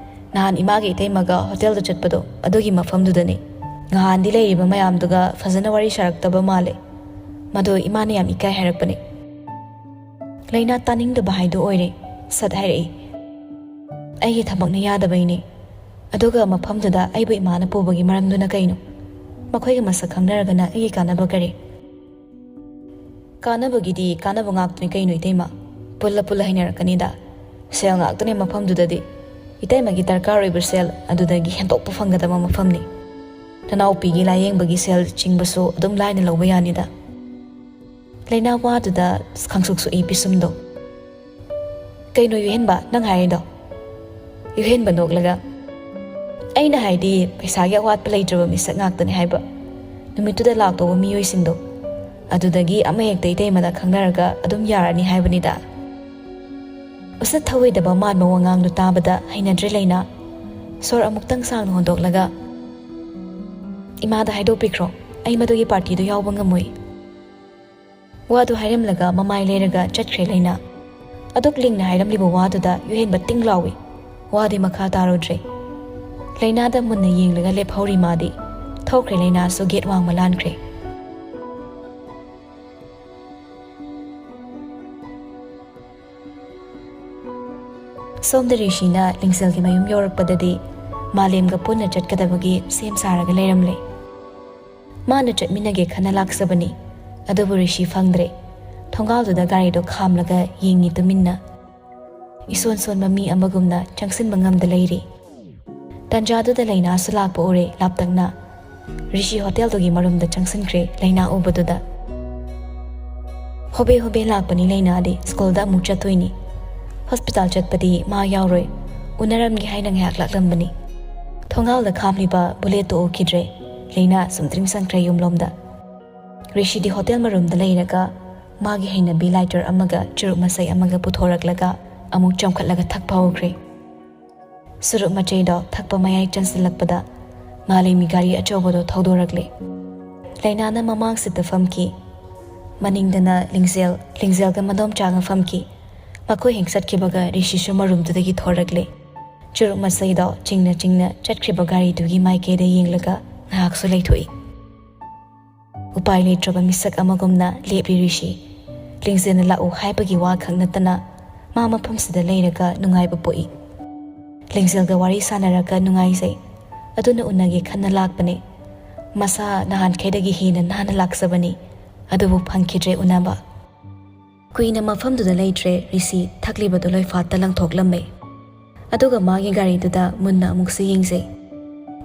ꯅꯍꯥꯟ ꯏꯃꯥꯒ ꯏꯇꯩꯃꯒ hotelꯗ ꯆꯠꯄꯗꯣ, ꯑꯗꯨꯒꯤ ꯃꯐꯝꯗꯨꯗꯅꯤ꯫ ꯅꯍꯥꯟꯗꯤ ꯂꯩꯔꯤꯕ ꯃꯌꯥꯝꯗꯨꯒ ꯐꯖꯅ ꯋꯥꯔꯤ ꯁꯥꯔꯛꯇꯕ ꯃꯥꯜꯂꯦ꯫ ꯃꯗꯣ ꯏꯃꯥꯅ ꯌꯥꯝ ꯏꯀꯥꯏ ꯍꯥꯏꯔꯛꯄꯅꯦ꯫" ꯂꯩꯅꯥ ꯇꯥꯅꯤꯡꯗꯕ ꯍꯥꯏꯗꯣ ꯑꯣꯏꯔꯦ꯫ ꯁꯠ ꯍꯥꯏꯔꯛꯏ, "ꯑꯩꯒꯤ ꯊꯕꯛꯅ ꯌꯥꯗꯕꯩꯅꯦ꯫ ꯑꯗꯨꯒ ꯃꯐꯝꯗꯨꯗ ꯑꯩꯕꯨ ꯏꯃꯥꯅ ꯄꯨꯕꯒꯤ ꯃꯔꯝꯗꯨꯅ ꯀꯩꯅꯣ? ꯃꯈꯣꯏꯒ ꯃꯁꯛ ꯈꯪꯅꯔꯒꯅ ꯑꯩꯒꯤ ꯀꯥꯟꯅꯕ ꯀꯔꯤ?" "ꯀꯥꯟꯅꯕꯒꯤꯗꯤ ꯀꯥꯟꯅꯕ ꯉꯥꯛꯇꯅꯤ ꯀꯩꯅꯣ ꯏꯇꯩꯃ꯫ ꯄꯨꯜꯂ ꯄꯨꯜꯂ ꯍꯩꯅꯔꯛꯀꯅꯤꯗ꯫ ꯁꯦꯜ ꯉꯥꯛꯇꯅꯦ ꯃꯐꯝꯗꯨꯗꯗꯤ꯫ ꯏꯇꯩꯃꯒꯤ ꯗꯔꯀꯥꯔ ꯑꯣꯏꯕ ꯁꯦꯜ ꯑꯗꯨꯗꯒꯤ ꯍꯦꯟꯗꯣꯛꯄ ꯐꯪꯒꯗꯕ ꯃꯐꯝꯅꯤ꯫ ꯅꯅꯥꯎꯄꯤꯒꯤ ꯂꯥꯌꯦꯡꯕꯒꯤ ꯁꯦꯜ ꯆꯤꯡꯕꯁꯨ ꯑꯗꯨꯝ ꯂꯥꯏꯅ ꯂꯧꯕ ꯌꯥꯅꯤꯗ꯫ ꯂꯩꯅꯥ ꯋꯥꯗꯨꯗ ꯈꯪꯁꯨꯛ ꯁꯨꯛꯏ ꯄꯤꯁꯨꯝꯗꯣ꯫ "ꯀꯩꯅꯣ ꯌꯨꯍꯦꯟꯕ, ꯅꯪ ꯍꯥꯏꯔꯤꯗꯣ?" ꯌꯨꯍꯦꯟꯕ ꯅꯣꯛꯂꯒ, "ꯑꯩꯅ ꯍꯥꯏꯗꯤ ꯄꯩꯁꯥꯒꯤ ꯑꯋꯥꯠꯄ ꯂꯩꯇ꯭ꯔꯕ ꯃꯤꯁꯛ ꯉꯥꯛꯇꯅꯤ ꯍꯥꯏꯕ꯫ ꯅꯨꯃꯤꯠꯇꯨꯗ ꯂꯥꯛꯇꯧꯕ ꯃꯤꯑꯣꯏꯁꯤꯡꯗꯣ, ꯑꯗꯨꯗꯒꯤ ꯑꯃ ꯍꯦꯛꯇ ꯏꯇꯩꯃꯗ ꯈꯪꯅꯔꯒ ꯑꯗꯨꯝ ꯌꯥꯔꯅꯤ ꯍꯥꯏꯕꯅꯤꯗ꯫" ꯎꯁꯤꯠ ꯊꯧꯑꯣꯏꯗꯕ ꯃꯥꯟꯕ ꯋꯥꯉꯥꯡꯗꯨ ꯇꯥꯕꯗ ꯍꯩꯅꯗ꯭ꯔꯦ ꯂꯩꯅꯥ꯫ ꯁꯣꯔ ꯑꯃꯨꯛꯇꯪ ꯁꯥꯡꯅ ꯍꯣꯟꯗꯣꯛꯂꯒ, "ꯏꯃꯥꯗ ꯍꯥꯏꯗꯣꯛꯄꯤꯈ꯭ꯔꯣ, ꯑꯩ ꯃꯗꯨꯒꯤ ꯄꯥꯔꯇꯤꯗꯨ ꯌꯥꯎꯕ ꯉꯝꯃꯣꯏ꯫" ꯋꯥꯗꯨ ꯍꯥꯏꯔꯝꯂꯒ ꯃꯃꯥꯏ ꯂꯩꯔꯒ ꯆꯠꯈ꯭ꯔꯦ ꯂꯩꯅꯥ꯫ ꯑꯗꯨꯛ ꯂꯤꯡꯅ ꯍꯥꯏꯔꯝꯂꯤꯕ ꯋꯥꯗꯨꯗ ꯌꯨꯍꯦꯟꯕ ꯇꯤꯡ ꯂꯥꯎꯏ꯫ ꯋꯥꯗꯤ ꯃꯈꯥ ꯇꯥꯔꯨꯗ꯭ꯔꯦ꯫ ꯂꯩꯅꯥꯗ ꯃꯨꯟꯅ ꯌꯦꯡꯂꯒ ꯂꯦꯞꯍꯧꯔꯤ ꯃꯥꯗꯤ꯫ ꯊꯣꯛꯈ꯭ꯔꯦ ꯂꯩꯅꯥꯁꯨ ꯒꯦꯠ ꯋꯥꯡꯃ ꯂꯥꯟꯈ꯭ꯔꯦ꯫ ꯁꯣꯝꯗ ꯔꯤꯁꯤꯅ ꯂꯤꯡꯖꯦꯜꯒꯤ ꯃꯌꯨꯝ ꯌꯧꯔꯛꯄꯗꯗꯤ ꯃꯥꯂꯦꯝꯒ ꯄꯨꯟꯅ ꯆꯠꯀꯗꯕꯒꯤ ꯁꯦꯝ ꯁꯥꯔꯒ ꯂꯩꯔꯝꯂꯦ꯫ ꯃꯥꯅ ꯆꯠꯃꯤꯟꯅꯒꯦ ꯈꯟꯅ ꯂꯥꯛꯆꯕꯅꯤ, ꯑꯗꯨꯕꯨ ꯔꯤꯁꯤ ꯐꯪꯗ꯭ꯔꯦ꯫ ꯊꯣꯡꯒꯥꯜꯗꯨꯗ ꯒꯥꯔꯤꯗꯣ ꯈꯥꯝꯂꯒ ꯌꯦꯡꯉꯤ ꯇꯨꯃꯤꯟꯅ꯫ ꯏꯁꯣꯟ ꯁꯣꯟꯕ ꯃꯤ ꯑꯃꯒꯨꯝꯅ ꯆꯪꯁꯤꯟꯕ ꯉꯝꯗ ꯂꯩꯔꯤ꯫ ꯇꯟꯖꯥꯗꯨꯗ ꯂꯩꯅꯥꯁꯨ ꯂꯥꯛꯄ ꯎꯔꯦ ꯂꯥꯞꯇꯛꯅ꯫ ꯔꯤꯁꯤ ꯍꯣꯇꯦꯜꯗꯨꯒꯤ ꯃꯔꯨꯝꯗ ꯆꯪꯁꯤꯟꯈ꯭ꯔꯦ ꯂꯩꯅꯥ ꯎꯕꯗꯨꯗ꯫ "ꯍꯣꯕꯦ ꯍꯣꯕꯦ ꯂꯥꯛꯄꯅꯤ ꯂꯩꯅꯥꯗꯤ, ꯁ꯭ꯀꯨꯜꯗ ꯑꯃꯨꯛ ꯆꯠꯇꯣꯏꯅꯤ꯫ ꯍꯣꯁꯄꯤꯇꯥꯜ ꯆꯠꯄꯗꯤ ꯃꯥ ꯌꯥꯎꯔꯣꯏ꯫ ꯎꯅꯔꯝꯒꯦ ꯍꯥꯏꯅ ꯉꯥꯏꯍꯥꯛ ꯂꯥꯛꯂꯝꯕꯅꯤ꯫" ꯊꯣꯡꯒꯥꯜꯗ ꯈꯥꯝꯂꯤꯕ ꯕꯨꯂꯦꯠꯇꯨ ꯎꯈꯤꯗ꯭ꯔꯦ꯫ ꯂꯩꯅꯥ ꯁꯨꯝꯇ꯭ꯔꯤꯡ ꯁꯪꯈ꯭ꯔꯦ ꯌꯨꯝꯂꯣꯝꯗ꯫ ꯔꯤꯁꯤꯗꯤ ꯍꯣꯇꯦꯜ ꯃꯔꯨꯝꯗ ꯂꯩꯔꯒ ꯃꯥꯒꯤ ꯍꯩꯅꯕꯤ ꯂꯥꯏꯇꯔ ꯑꯃꯒ ꯆꯨꯔꯨꯞ ꯃꯆꯩ ꯑꯃꯒ ꯄꯨꯊꯣꯔꯛꯂꯒ ꯑꯃꯨꯛ ꯆꯣꯡꯈꯠꯂꯒ ꯊꯛꯄ ꯍꯧꯈ꯭ꯔꯦ꯫ ꯁꯨꯔꯨꯞ ꯃꯆꯩꯗꯣ ꯊꯛꯄ ꯃꯌꯥꯏ ꯆꯟꯁꯤꯜꯂꯛꯄꯗ ꯃꯥꯂꯦꯝꯒꯤ ꯒꯥꯔꯤ ꯑꯆꯧꯕꯗꯣ ꯊꯧꯗꯣꯔꯛꯂꯦ꯫ ꯂꯩꯅꯥꯅ ꯃꯃꯥꯡ ꯁꯤꯠꯇ ꯐꯝꯈꯤ꯫ ꯃꯅꯤꯡꯗꯅ ꯂꯤꯡꯖꯦꯜ, ꯂꯤꯡꯖꯦꯜꯒ ꯃꯗꯣꯝꯆꯥꯒ ꯐꯝꯈꯤ꯫ ꯃꯈꯣꯏ ꯍꯦꯛ ꯆꯠꯈꯤꯕꯒ ꯔꯤꯁꯤꯁꯨ ꯃꯔꯨꯝꯗꯨꯗꯒꯤ ꯊꯣꯔꯛꯂꯦ꯫ ꯆꯨꯔꯨꯞ ꯃꯆꯩꯗꯣ ꯆꯤꯡꯅ ꯆꯤꯡꯅ ꯆꯠꯈ꯭ꯔꯤꯕ ꯒꯥꯔꯤꯗꯨꯒꯤ ꯃꯥꯏꯀꯩꯗ ꯌꯦꯡꯂꯒ ꯉꯥꯏꯍꯥꯛꯁꯨ ꯂꯩꯊꯣꯛꯏ꯫ ꯎꯄꯥꯏ ꯂꯩꯇ꯭ꯔꯕ ꯃꯤꯁꯛ ꯑꯃꯒꯨꯝꯅ ꯂꯦꯞꯂꯤ ꯔꯤꯁꯤ꯫ ꯂꯤꯡꯖꯦꯜꯅ ꯂꯥꯛꯎ ꯍꯥꯏꯕꯒꯤ ꯋꯥ ꯈꯛ ꯅꯠꯇꯅ ꯃꯥ ꯃꯐꯝꯁꯤꯗ ꯂꯩꯔꯒ ꯅꯨꯡꯉꯥꯏꯕ ꯄꯣꯛꯏ꯫ ꯂꯤꯡꯖꯦꯜꯒ ꯋꯥꯔꯤ ꯁꯥꯟꯅꯔꯒ ꯅꯨꯡꯉꯥꯏꯖꯩ꯫ ꯑꯗꯨꯅ ꯎꯅꯒꯦ ꯈꯟꯅ ꯂꯥꯛꯄꯅꯦ꯫ ꯃꯁꯥ ꯅꯍꯥꯟꯈꯩꯗꯒꯤ ꯍꯦꯟꯅ ꯅꯥꯟꯅ ꯂꯥꯛꯆꯕꯅꯤ꯫ ꯑꯗꯨꯕꯨ ꯐꯪꯈꯤꯗ꯭ꯔꯦ ꯎꯅꯕ꯫ ꯀꯨꯏꯅ ꯃꯐꯝꯗꯨꯗ ꯂꯩꯇ꯭ꯔꯦ ꯔꯤꯁꯤ, ꯊꯛꯂꯤꯕꯗꯨ ꯂꯣꯏꯐꯥꯠꯇ ꯂꯪꯊꯣꯛꯂꯝꯃꯦ꯫ ꯑꯗꯨꯒ ꯃꯥꯒꯤ ꯒꯥꯔꯤꯗꯨꯗ ꯃꯨꯟꯅ ꯑꯃꯨꯛꯁꯨ ꯌꯦꯡꯖꯩ꯫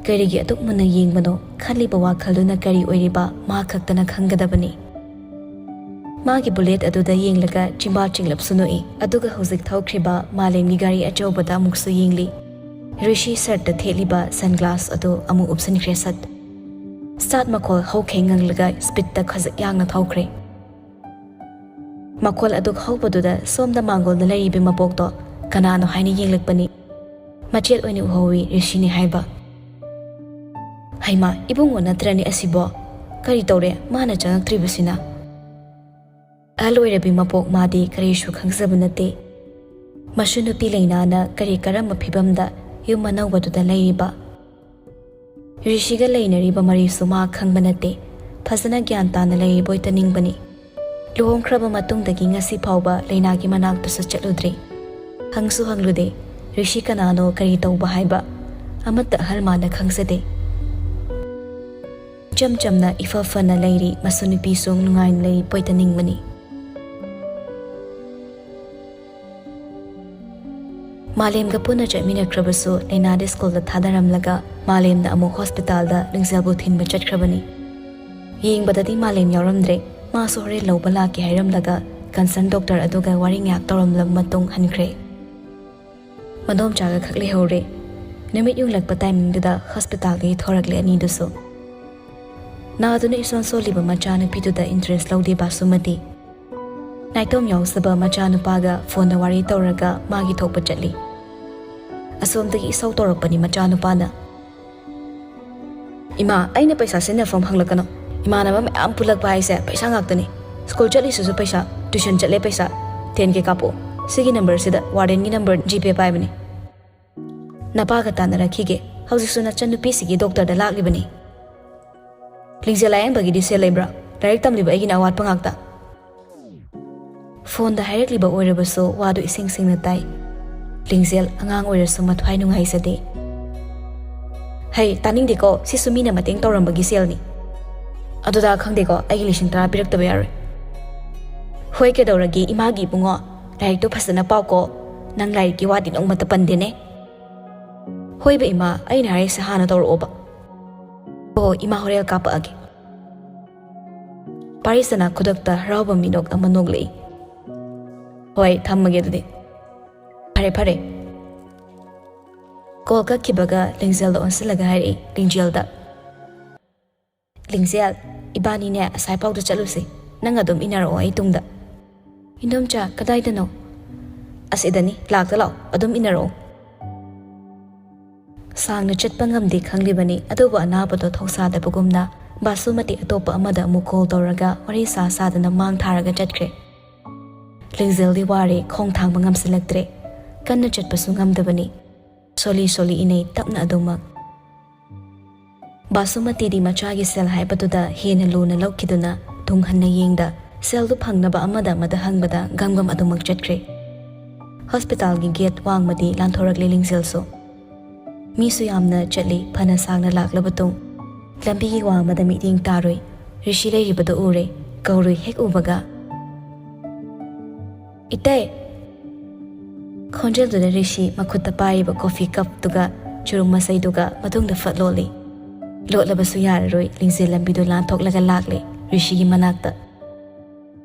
ꯀꯔꯤꯒꯤ ꯑꯗꯨꯛ ꯃꯨꯟꯅ ꯌꯦꯡꯕꯅꯣ? ꯈꯜꯂꯤꯕ ꯋꯥꯈꯜꯗꯨꯅ ꯀꯔꯤ ꯑꯣꯏꯔꯤꯕ ꯃꯥ ꯈꯛꯇꯅ ꯈꯪꯒꯗꯕꯅꯤ꯫ ꯃꯥꯒꯤ ꯕꯨꯂꯦꯠ ꯑꯗꯨꯗ ꯌꯦꯡꯂꯒ ꯆꯤꯝꯕꯥꯜ ꯆꯤꯡꯂꯞꯁꯨ ꯅꯣꯛꯏ꯫ ꯑꯗꯨꯒ ꯍꯧꯖꯤꯛ ꯊꯧꯈ꯭ꯔꯤꯕ ꯃꯥꯂꯦꯝꯒꯤ ꯒꯥꯔꯤ ꯑꯆꯧꯕꯗ ꯑꯃꯨꯛꯁꯨ ꯌꯦꯡꯂꯤ꯫ ꯔꯤꯁꯤ ꯁꯔꯠꯇ ꯊꯦꯠꯂꯤꯕ ꯁꯟꯒ꯭ꯂꯥꯁ ꯑꯗꯨ ꯑꯃꯨꯛ ꯎꯞꯁꯤꯟꯈ꯭ꯔꯦ ꯁꯠ꯫ ꯁ꯭ꯇꯥꯔꯠ ꯃꯈꯣꯜ ꯍꯧꯈꯩ ꯉꯪꯂꯒ ꯁ꯭ꯄꯤꯗꯇ ꯈꯖꯤꯛ ꯌꯥꯡꯅ ꯊꯧꯈ꯭ꯔꯦ꯫ ꯃꯈꯣꯜ ꯑꯗꯨ ꯍꯧꯕꯗꯨꯗ ꯁꯣꯝꯗ ꯃꯥꯡꯒꯣꯜꯗ ꯂꯩꯔꯤꯕ ꯃꯕꯣꯛꯇꯣ ꯀꯅꯥꯅꯣ ꯍꯥꯏꯅ ꯌꯦꯡꯂꯛꯄꯅꯤ꯫ ꯃꯆꯦꯠ ꯑꯣꯏꯅ ꯎꯍꯧꯏ ꯔꯤꯁꯤꯅꯤ ꯍꯥꯏꯕ꯫ "ꯍꯩꯃꯥ, ꯏꯕꯨꯡꯉꯣ ꯅꯠꯇ꯭ꯔꯅꯦ ꯑꯁꯤꯕꯣ? ꯀꯔꯤ ꯇꯧꯔꯦ ꯃꯥꯅ ꯆꯪꯉꯛꯇ꯭ꯔꯤꯕꯁꯤꯅ?" ꯑꯍꯜ ꯑꯣꯏꯔꯕꯤ ꯃꯄꯣꯛ ꯃꯥꯗꯤ ꯀꯔꯤꯁꯨ ꯈꯪꯖꯕ ꯅꯠꯇꯦ꯫ ꯃꯁꯨ ꯅꯨꯄꯤ ꯂꯩꯅꯥꯅ ꯀꯔꯤ ꯀꯔꯝꯕ ꯐꯤꯕꯝꯗ ꯌꯨꯝ ꯑꯅꯧꯕꯗꯨꯗ ꯂꯩꯔꯤꯕ? ꯔꯤꯁꯤꯒ ꯂꯩꯅꯔꯤꯕ ꯃꯔꯤꯁꯨ ꯃꯥ ꯈꯪꯕ ꯅꯠꯇꯦ꯫ ꯐꯖꯅ ꯒ꯭ꯌꯥꯟ ꯇꯥꯅ ꯂꯩꯔꯤꯕꯣꯏꯇ ꯅꯤꯡꯕꯅꯤ꯫ ꯂꯨꯍꯣꯡꯈ꯭ꯔꯕ ꯃꯇꯨꯡꯗꯒꯤ ꯉꯁꯤ ꯐꯥꯎꯕ ꯂꯩꯅꯥꯒꯤ ꯃꯅꯥꯛꯇꯁꯨ ꯆꯠꯂꯨꯗ꯭ꯔꯤ꯫ ꯍꯪꯁꯨ ꯍꯪꯂꯨꯗꯦ, ꯔꯤꯁꯤ ꯀꯅꯥꯅꯣ, ꯀꯔꯤ ꯇꯧꯕ ꯍꯥꯏꯕ ꯑꯃꯠꯇ ꯑꯍꯜ ꯃꯥꯅ ꯈꯪꯖꯗꯦ꯫ ꯏꯆꯝ ꯆꯝꯅ ꯏꯐ ꯐꯅ ꯂꯩꯔꯤ, ꯃꯁꯨ ꯅꯨꯄꯤꯁꯨ ꯅꯨꯡꯉꯥꯏꯅ ꯂꯩꯔꯤꯕꯣꯏꯇ ꯅꯤꯡꯕꯅꯤ꯫ ꯃꯥꯂꯦꯝꯒ ꯄꯨꯟꯅ ꯆꯠꯃꯤꯟꯅꯈ꯭ꯔꯕꯁꯨ ꯂꯩꯅꯥꯗꯤ ꯁ꯭ꯀꯨꯜꯗ ꯊꯥꯗꯔꯝꯂꯒ ꯃꯥꯂꯦꯝꯅ ꯑꯃꯨꯛ ꯍꯣꯁꯄꯤꯇꯥꯜꯗ ꯂꯤꯡꯖꯦꯜꯕꯨ ꯊꯤꯟꯕ ꯆꯠꯈ꯭ꯔꯕꯅꯤ꯫ ꯌꯦꯡꯕꯗꯗꯤ ꯃꯥꯂꯦꯝ ꯌꯥꯎꯔꯝꯗ꯭ꯔꯦ꯫ ꯃꯥꯁꯨ ꯍꯣꯔꯦꯟ ꯂꯧꯕ ꯂꯥꯛꯀꯦ ꯍꯥꯏꯔꯝꯂꯒ ꯀꯟꯁꯔꯟ ꯗꯣꯛꯇꯔ ꯑꯗꯨꯒ ꯋꯥꯔꯤ ꯉꯥꯏꯍꯥꯛ ꯇꯧꯔꯝꯂꯕ ꯃꯇꯨꯡ ꯍꯟꯈ꯭ꯔꯦ꯫ ꯃꯗꯣꯝꯆꯥꯒ ꯈꯛ ꯂꯩꯍꯧꯔꯦ꯫ ꯅꯨꯃꯤꯠ ꯌꯨꯡꯂꯛꯄ ꯇꯥꯏꯃꯤꯡꯗꯨꯗ ꯍꯣꯁꯄꯤꯇꯥꯜꯗꯒꯤ ꯊꯣꯔꯛꯂꯦ ꯑꯅꯤꯗꯨꯁꯨ꯫ ꯅꯥꯗꯨꯅ ꯏꯁꯣꯟ ꯁꯣꯜꯂꯤꯕ ꯃꯆꯥꯅꯨꯄꯤꯗꯨꯗ ꯏꯟꯇꯔꯦꯁ ꯂꯧꯗꯦ ꯕꯥꯁꯨꯃꯇꯤ꯫ ꯅꯥꯏꯇꯣꯝ ꯌꯥꯎꯖꯕ ꯃꯆꯥꯅꯨꯄꯥꯒ ꯐꯣꯟꯗ ꯋꯥꯔꯤ ꯇꯧꯔꯒ ꯃꯥꯒꯤ ꯊꯣꯛꯄ ꯆꯠꯂꯤ꯫ ꯑꯁꯣꯝꯗꯒꯤ ꯏꯁꯧ ꯇꯧꯔꯛꯄꯅꯤ ꯃꯆꯥꯅꯨꯄꯥꯅ꯫ "ꯏꯃꯥ, ꯑꯩꯅ ꯄꯩꯁꯥ ꯁꯤꯖꯤꯟꯅꯐꯝ ꯍꯪꯂꯛꯀꯅꯨ꯫ ꯏꯃꯥꯟꯅꯕ ꯃꯌꯥꯝ ꯄꯨꯜꯂꯛꯄ ꯍꯥꯏꯁꯦ ꯄꯩꯁꯥ ꯉꯥꯛꯇꯅꯤ꯫ ꯁ꯭ꯀꯨꯜ ꯆꯠꯂꯤꯁꯤꯁꯨ ꯄꯩꯁꯥ, ꯇ꯭ꯌꯨꯁꯟ ꯆꯠꯂꯦ ꯄꯩꯁꯥ꯫ ꯇꯦꯟ ꯀꯦ ꯀꯥꯞꯄꯛꯑꯣ꯫ ꯁꯤꯒꯤ ꯅꯝꯕꯔꯁꯤꯗ ꯋꯥꯔꯗꯦꯟꯒꯤ ꯅꯝꯕꯔ ꯖꯤꯄꯦ ꯄꯥꯏꯕꯅꯤ꯫ ꯅꯄꯥꯒ ꯇꯥꯟꯅꯔꯛꯈꯤꯒꯦ꯫ ꯍꯧꯖꯤꯛꯁꯨ ꯅꯆꯟꯅꯨꯄꯤꯁꯤꯒꯤ ꯗꯣꯛꯇꯔꯗ ꯂꯥꯛꯂꯤꯕꯅꯤ꯫ ꯂꯤꯡꯖꯦꯜ ꯂꯥꯌꯦꯡꯕꯒꯤꯗꯤ ꯁꯦꯜ ꯂꯩꯕ꯭ꯔꯥ? ꯂꯥꯏꯔꯤꯛ ꯇꯝꯂꯤꯕ ꯑꯩꯒꯤꯅ ꯑꯋꯥꯠꯄ ꯉꯥꯛꯇ꯫" ꯐꯣꯟꯗ ꯍꯥꯏꯔꯛꯂꯤꯕ ꯑꯣꯏꯔꯕꯁꯨ ꯋꯥꯗꯨ ꯏꯁꯦꯡ ꯁꯦꯡꯅ ꯇꯥꯏ꯫ ꯂꯤꯡꯖꯦꯜ ꯑꯉꯥꯡ ꯑꯣꯏꯔꯁꯨ ꯃꯊ꯭ꯋꯥꯏ ꯅꯨꯡꯉꯥꯏꯖꯗꯦ꯫ "ꯍꯩ, ꯇꯥꯅꯤꯡꯗꯦꯀꯣ, ꯁꯤꯁꯨ ꯃꯤꯅ ꯃꯇꯦꯡ ꯇꯧꯔꯝꯕꯒꯤ ꯁꯦꯜꯅꯤ꯫" "ꯑꯗꯨꯗ ꯈꯪꯗꯦꯀꯣ, ꯑꯩꯒꯤ ꯂꯤꯁꯤꯡ ꯇꯔꯥ ꯄꯤꯔꯛꯇꯕ ꯌꯥꯔꯣꯏ꯫" "ꯍꯣꯏ, ꯀꯩꯗꯧꯔꯒꯦ ꯏꯃꯥꯒꯤ ꯏꯕꯨꯡꯉꯣ? ꯂꯥꯏꯔꯤꯛꯇꯣ ꯐꯖꯅ ꯄꯥꯎꯀꯣ꯫ ꯅꯪ ꯂꯥꯏꯔꯤꯛꯀꯤ ꯋꯥꯗꯤ ꯅꯣꯡꯃꯇ ꯄꯟꯗꯦꯅꯦ꯫" "ꯍꯣꯏꯕ ꯏꯃꯥ, ꯑꯩꯅ ꯍꯥꯏꯔꯤꯁꯦ ꯍꯥꯟꯅ ꯇꯧꯔꯛꯑꯣꯕ꯫" "ꯑꯣ, ꯏꯃꯥ ꯍꯣꯔꯦꯟ ꯀꯥꯞꯄꯛꯑꯒꯦ꯫" ꯄꯥꯔꯤꯁꯅ ꯈꯨꯗꯛꯇ ꯍꯔꯥꯎꯕ ꯃꯤꯅꯣꯛ ꯑꯃ ꯅꯣꯛꯂꯛꯏ꯫ "ꯍꯣꯏ, ꯊꯝꯃꯒꯦ ꯑꯗꯨꯗꯤ꯫ ꯐꯔꯦ, ꯐꯔꯦ꯫" ꯀꯣꯜ ꯀꯛꯈꯤꯕꯒ ꯂꯤꯡꯖꯦꯜꯗ ꯑꯣꯟꯁꯤꯜꯂꯒ ꯍꯥꯏꯔꯛꯏ, ꯂꯤꯡꯖꯦꯜꯗ꯫ "ꯂꯤꯡꯖꯦꯜ, ꯏꯕꯥꯅꯤꯅꯦ ꯑꯁꯥꯏꯐꯥꯎꯗ ꯆꯠꯂꯨꯁꯤ꯫ ꯅꯪ ꯑꯗꯨꯝ ꯏꯟꯅꯔꯛꯑꯣ ꯑꯩ ꯇꯨꯡꯗ꯫" "ꯏꯟꯗꯣꯝꯆꯥ, ꯀꯗꯥꯏꯗꯅꯣ?" "ꯑꯁꯤꯗꯅꯤ, ꯂꯥꯛꯇ ꯂꯥꯛꯑꯣ, ꯑꯗꯨꯝ ꯏꯟꯅꯔꯛꯑꯣ꯫" ꯁꯥꯡꯅ ꯆꯠꯄ ꯉꯝꯗꯦ ꯈꯪꯂꯤꯕꯅꯤ, ꯑꯗꯨꯕꯨ ꯑꯅꯥꯕꯗꯣ ꯊꯧꯁꯥꯗꯕꯒꯨꯝꯅ ꯕꯥꯁꯨꯃꯇꯤ ꯑꯇꯣꯞꯄ ꯑꯃꯗ ꯑꯃꯨꯛ ꯀꯣꯜ ꯇꯧꯔꯒ ꯋꯥꯔꯤ ꯁꯥ ꯁꯥꯗꯅ ꯃꯥꯡ ꯊꯥꯔꯒ ꯆꯠꯈ꯭ꯔꯦ꯫ ꯂꯤꯡꯖꯦꯜꯗꯤ ꯋꯥꯔꯦ, ꯈꯣꯡ ꯊꯥꯡꯕ ꯉꯝꯁꯤꯜꯂꯛꯇ꯭ꯔꯦ꯫ ꯀꯟꯅ ꯆꯠꯄꯁꯨ ꯉꯝꯗꯕꯅꯤ꯫ ꯁꯣꯜꯂꯤ ꯁꯣꯜꯂꯤ ꯏꯅꯩ ꯇꯞꯅ ꯑꯗꯨꯃꯛ꯫ ꯕꯥꯁꯨꯃꯇꯤꯗꯤ ꯃꯆꯥꯒꯤ ꯁꯦꯜ ꯍꯥꯏꯕꯗꯨꯗ ꯍꯦꯟꯅ ꯂꯨꯅ ꯂꯧꯈꯤꯗꯨꯅ ꯇꯨꯡ ꯍꯟꯅ ꯌꯦꯡꯗ ꯁꯦꯜꯗꯨ ꯐꯪꯅꯕ ꯑꯃꯗ ꯑꯃꯗ ꯍꯪꯕꯗ ꯒꯝꯒꯝ ꯑꯗꯨꯃꯛ ꯆꯠꯈ꯭ꯔꯦ꯫ ꯍꯣꯁꯄꯤꯇꯥꯜꯒꯤ ꯒꯦꯠ ꯋꯥꯡꯃꯗꯤ ꯂꯥꯟꯊꯣꯔꯛꯂꯦ ꯂꯤꯡꯖꯦꯜꯁꯨ꯫ ꯃꯤꯁꯨ ꯌꯥꯝꯅ ꯆꯠꯂꯤ, ꯐꯅ ꯁꯥꯡꯅ ꯂꯥꯛꯂꯕ ꯇꯨꯡ꯫ ꯂꯝꯕꯤꯒꯤ ꯋꯥꯡꯃꯗ ꯃꯤꯠꯌꯦꯡ ꯇꯥꯔꯨꯏ꯫ ꯔꯤꯁꯤ ꯂꯩꯔꯤꯕꯗꯨ ꯎꯔꯦ, ꯀꯧꯔꯨꯏ ꯍꯦꯛ ꯎꯕꯒ꯫ "ꯏꯇꯩ!" ꯈꯣꯟꯖꯦꯜꯗꯨꯗ ꯔꯤꯁꯤ ꯃꯈꯨꯠꯇ ꯄꯥꯏꯔꯤꯕ ꯀꯣꯐꯤ ꯀꯞꯇꯨꯒ ꯆꯨꯔꯨꯝ ꯃꯁꯩꯗꯨꯒ ꯃꯇꯨꯡꯗ ꯐꯠ ꯂꯣꯠꯂꯤ꯫ ꯂꯣꯠꯂꯕꯁꯨ ꯌꯥꯔꯔꯣꯏ, ꯂꯤꯡꯖꯦꯜ ꯂꯝꯕꯤꯗꯨ ꯂꯥꯟꯊꯣꯛꯂꯒ ꯂꯥꯛꯂꯦ ꯔꯤꯁꯤꯒꯤ ꯃꯅꯥꯛꯇ꯫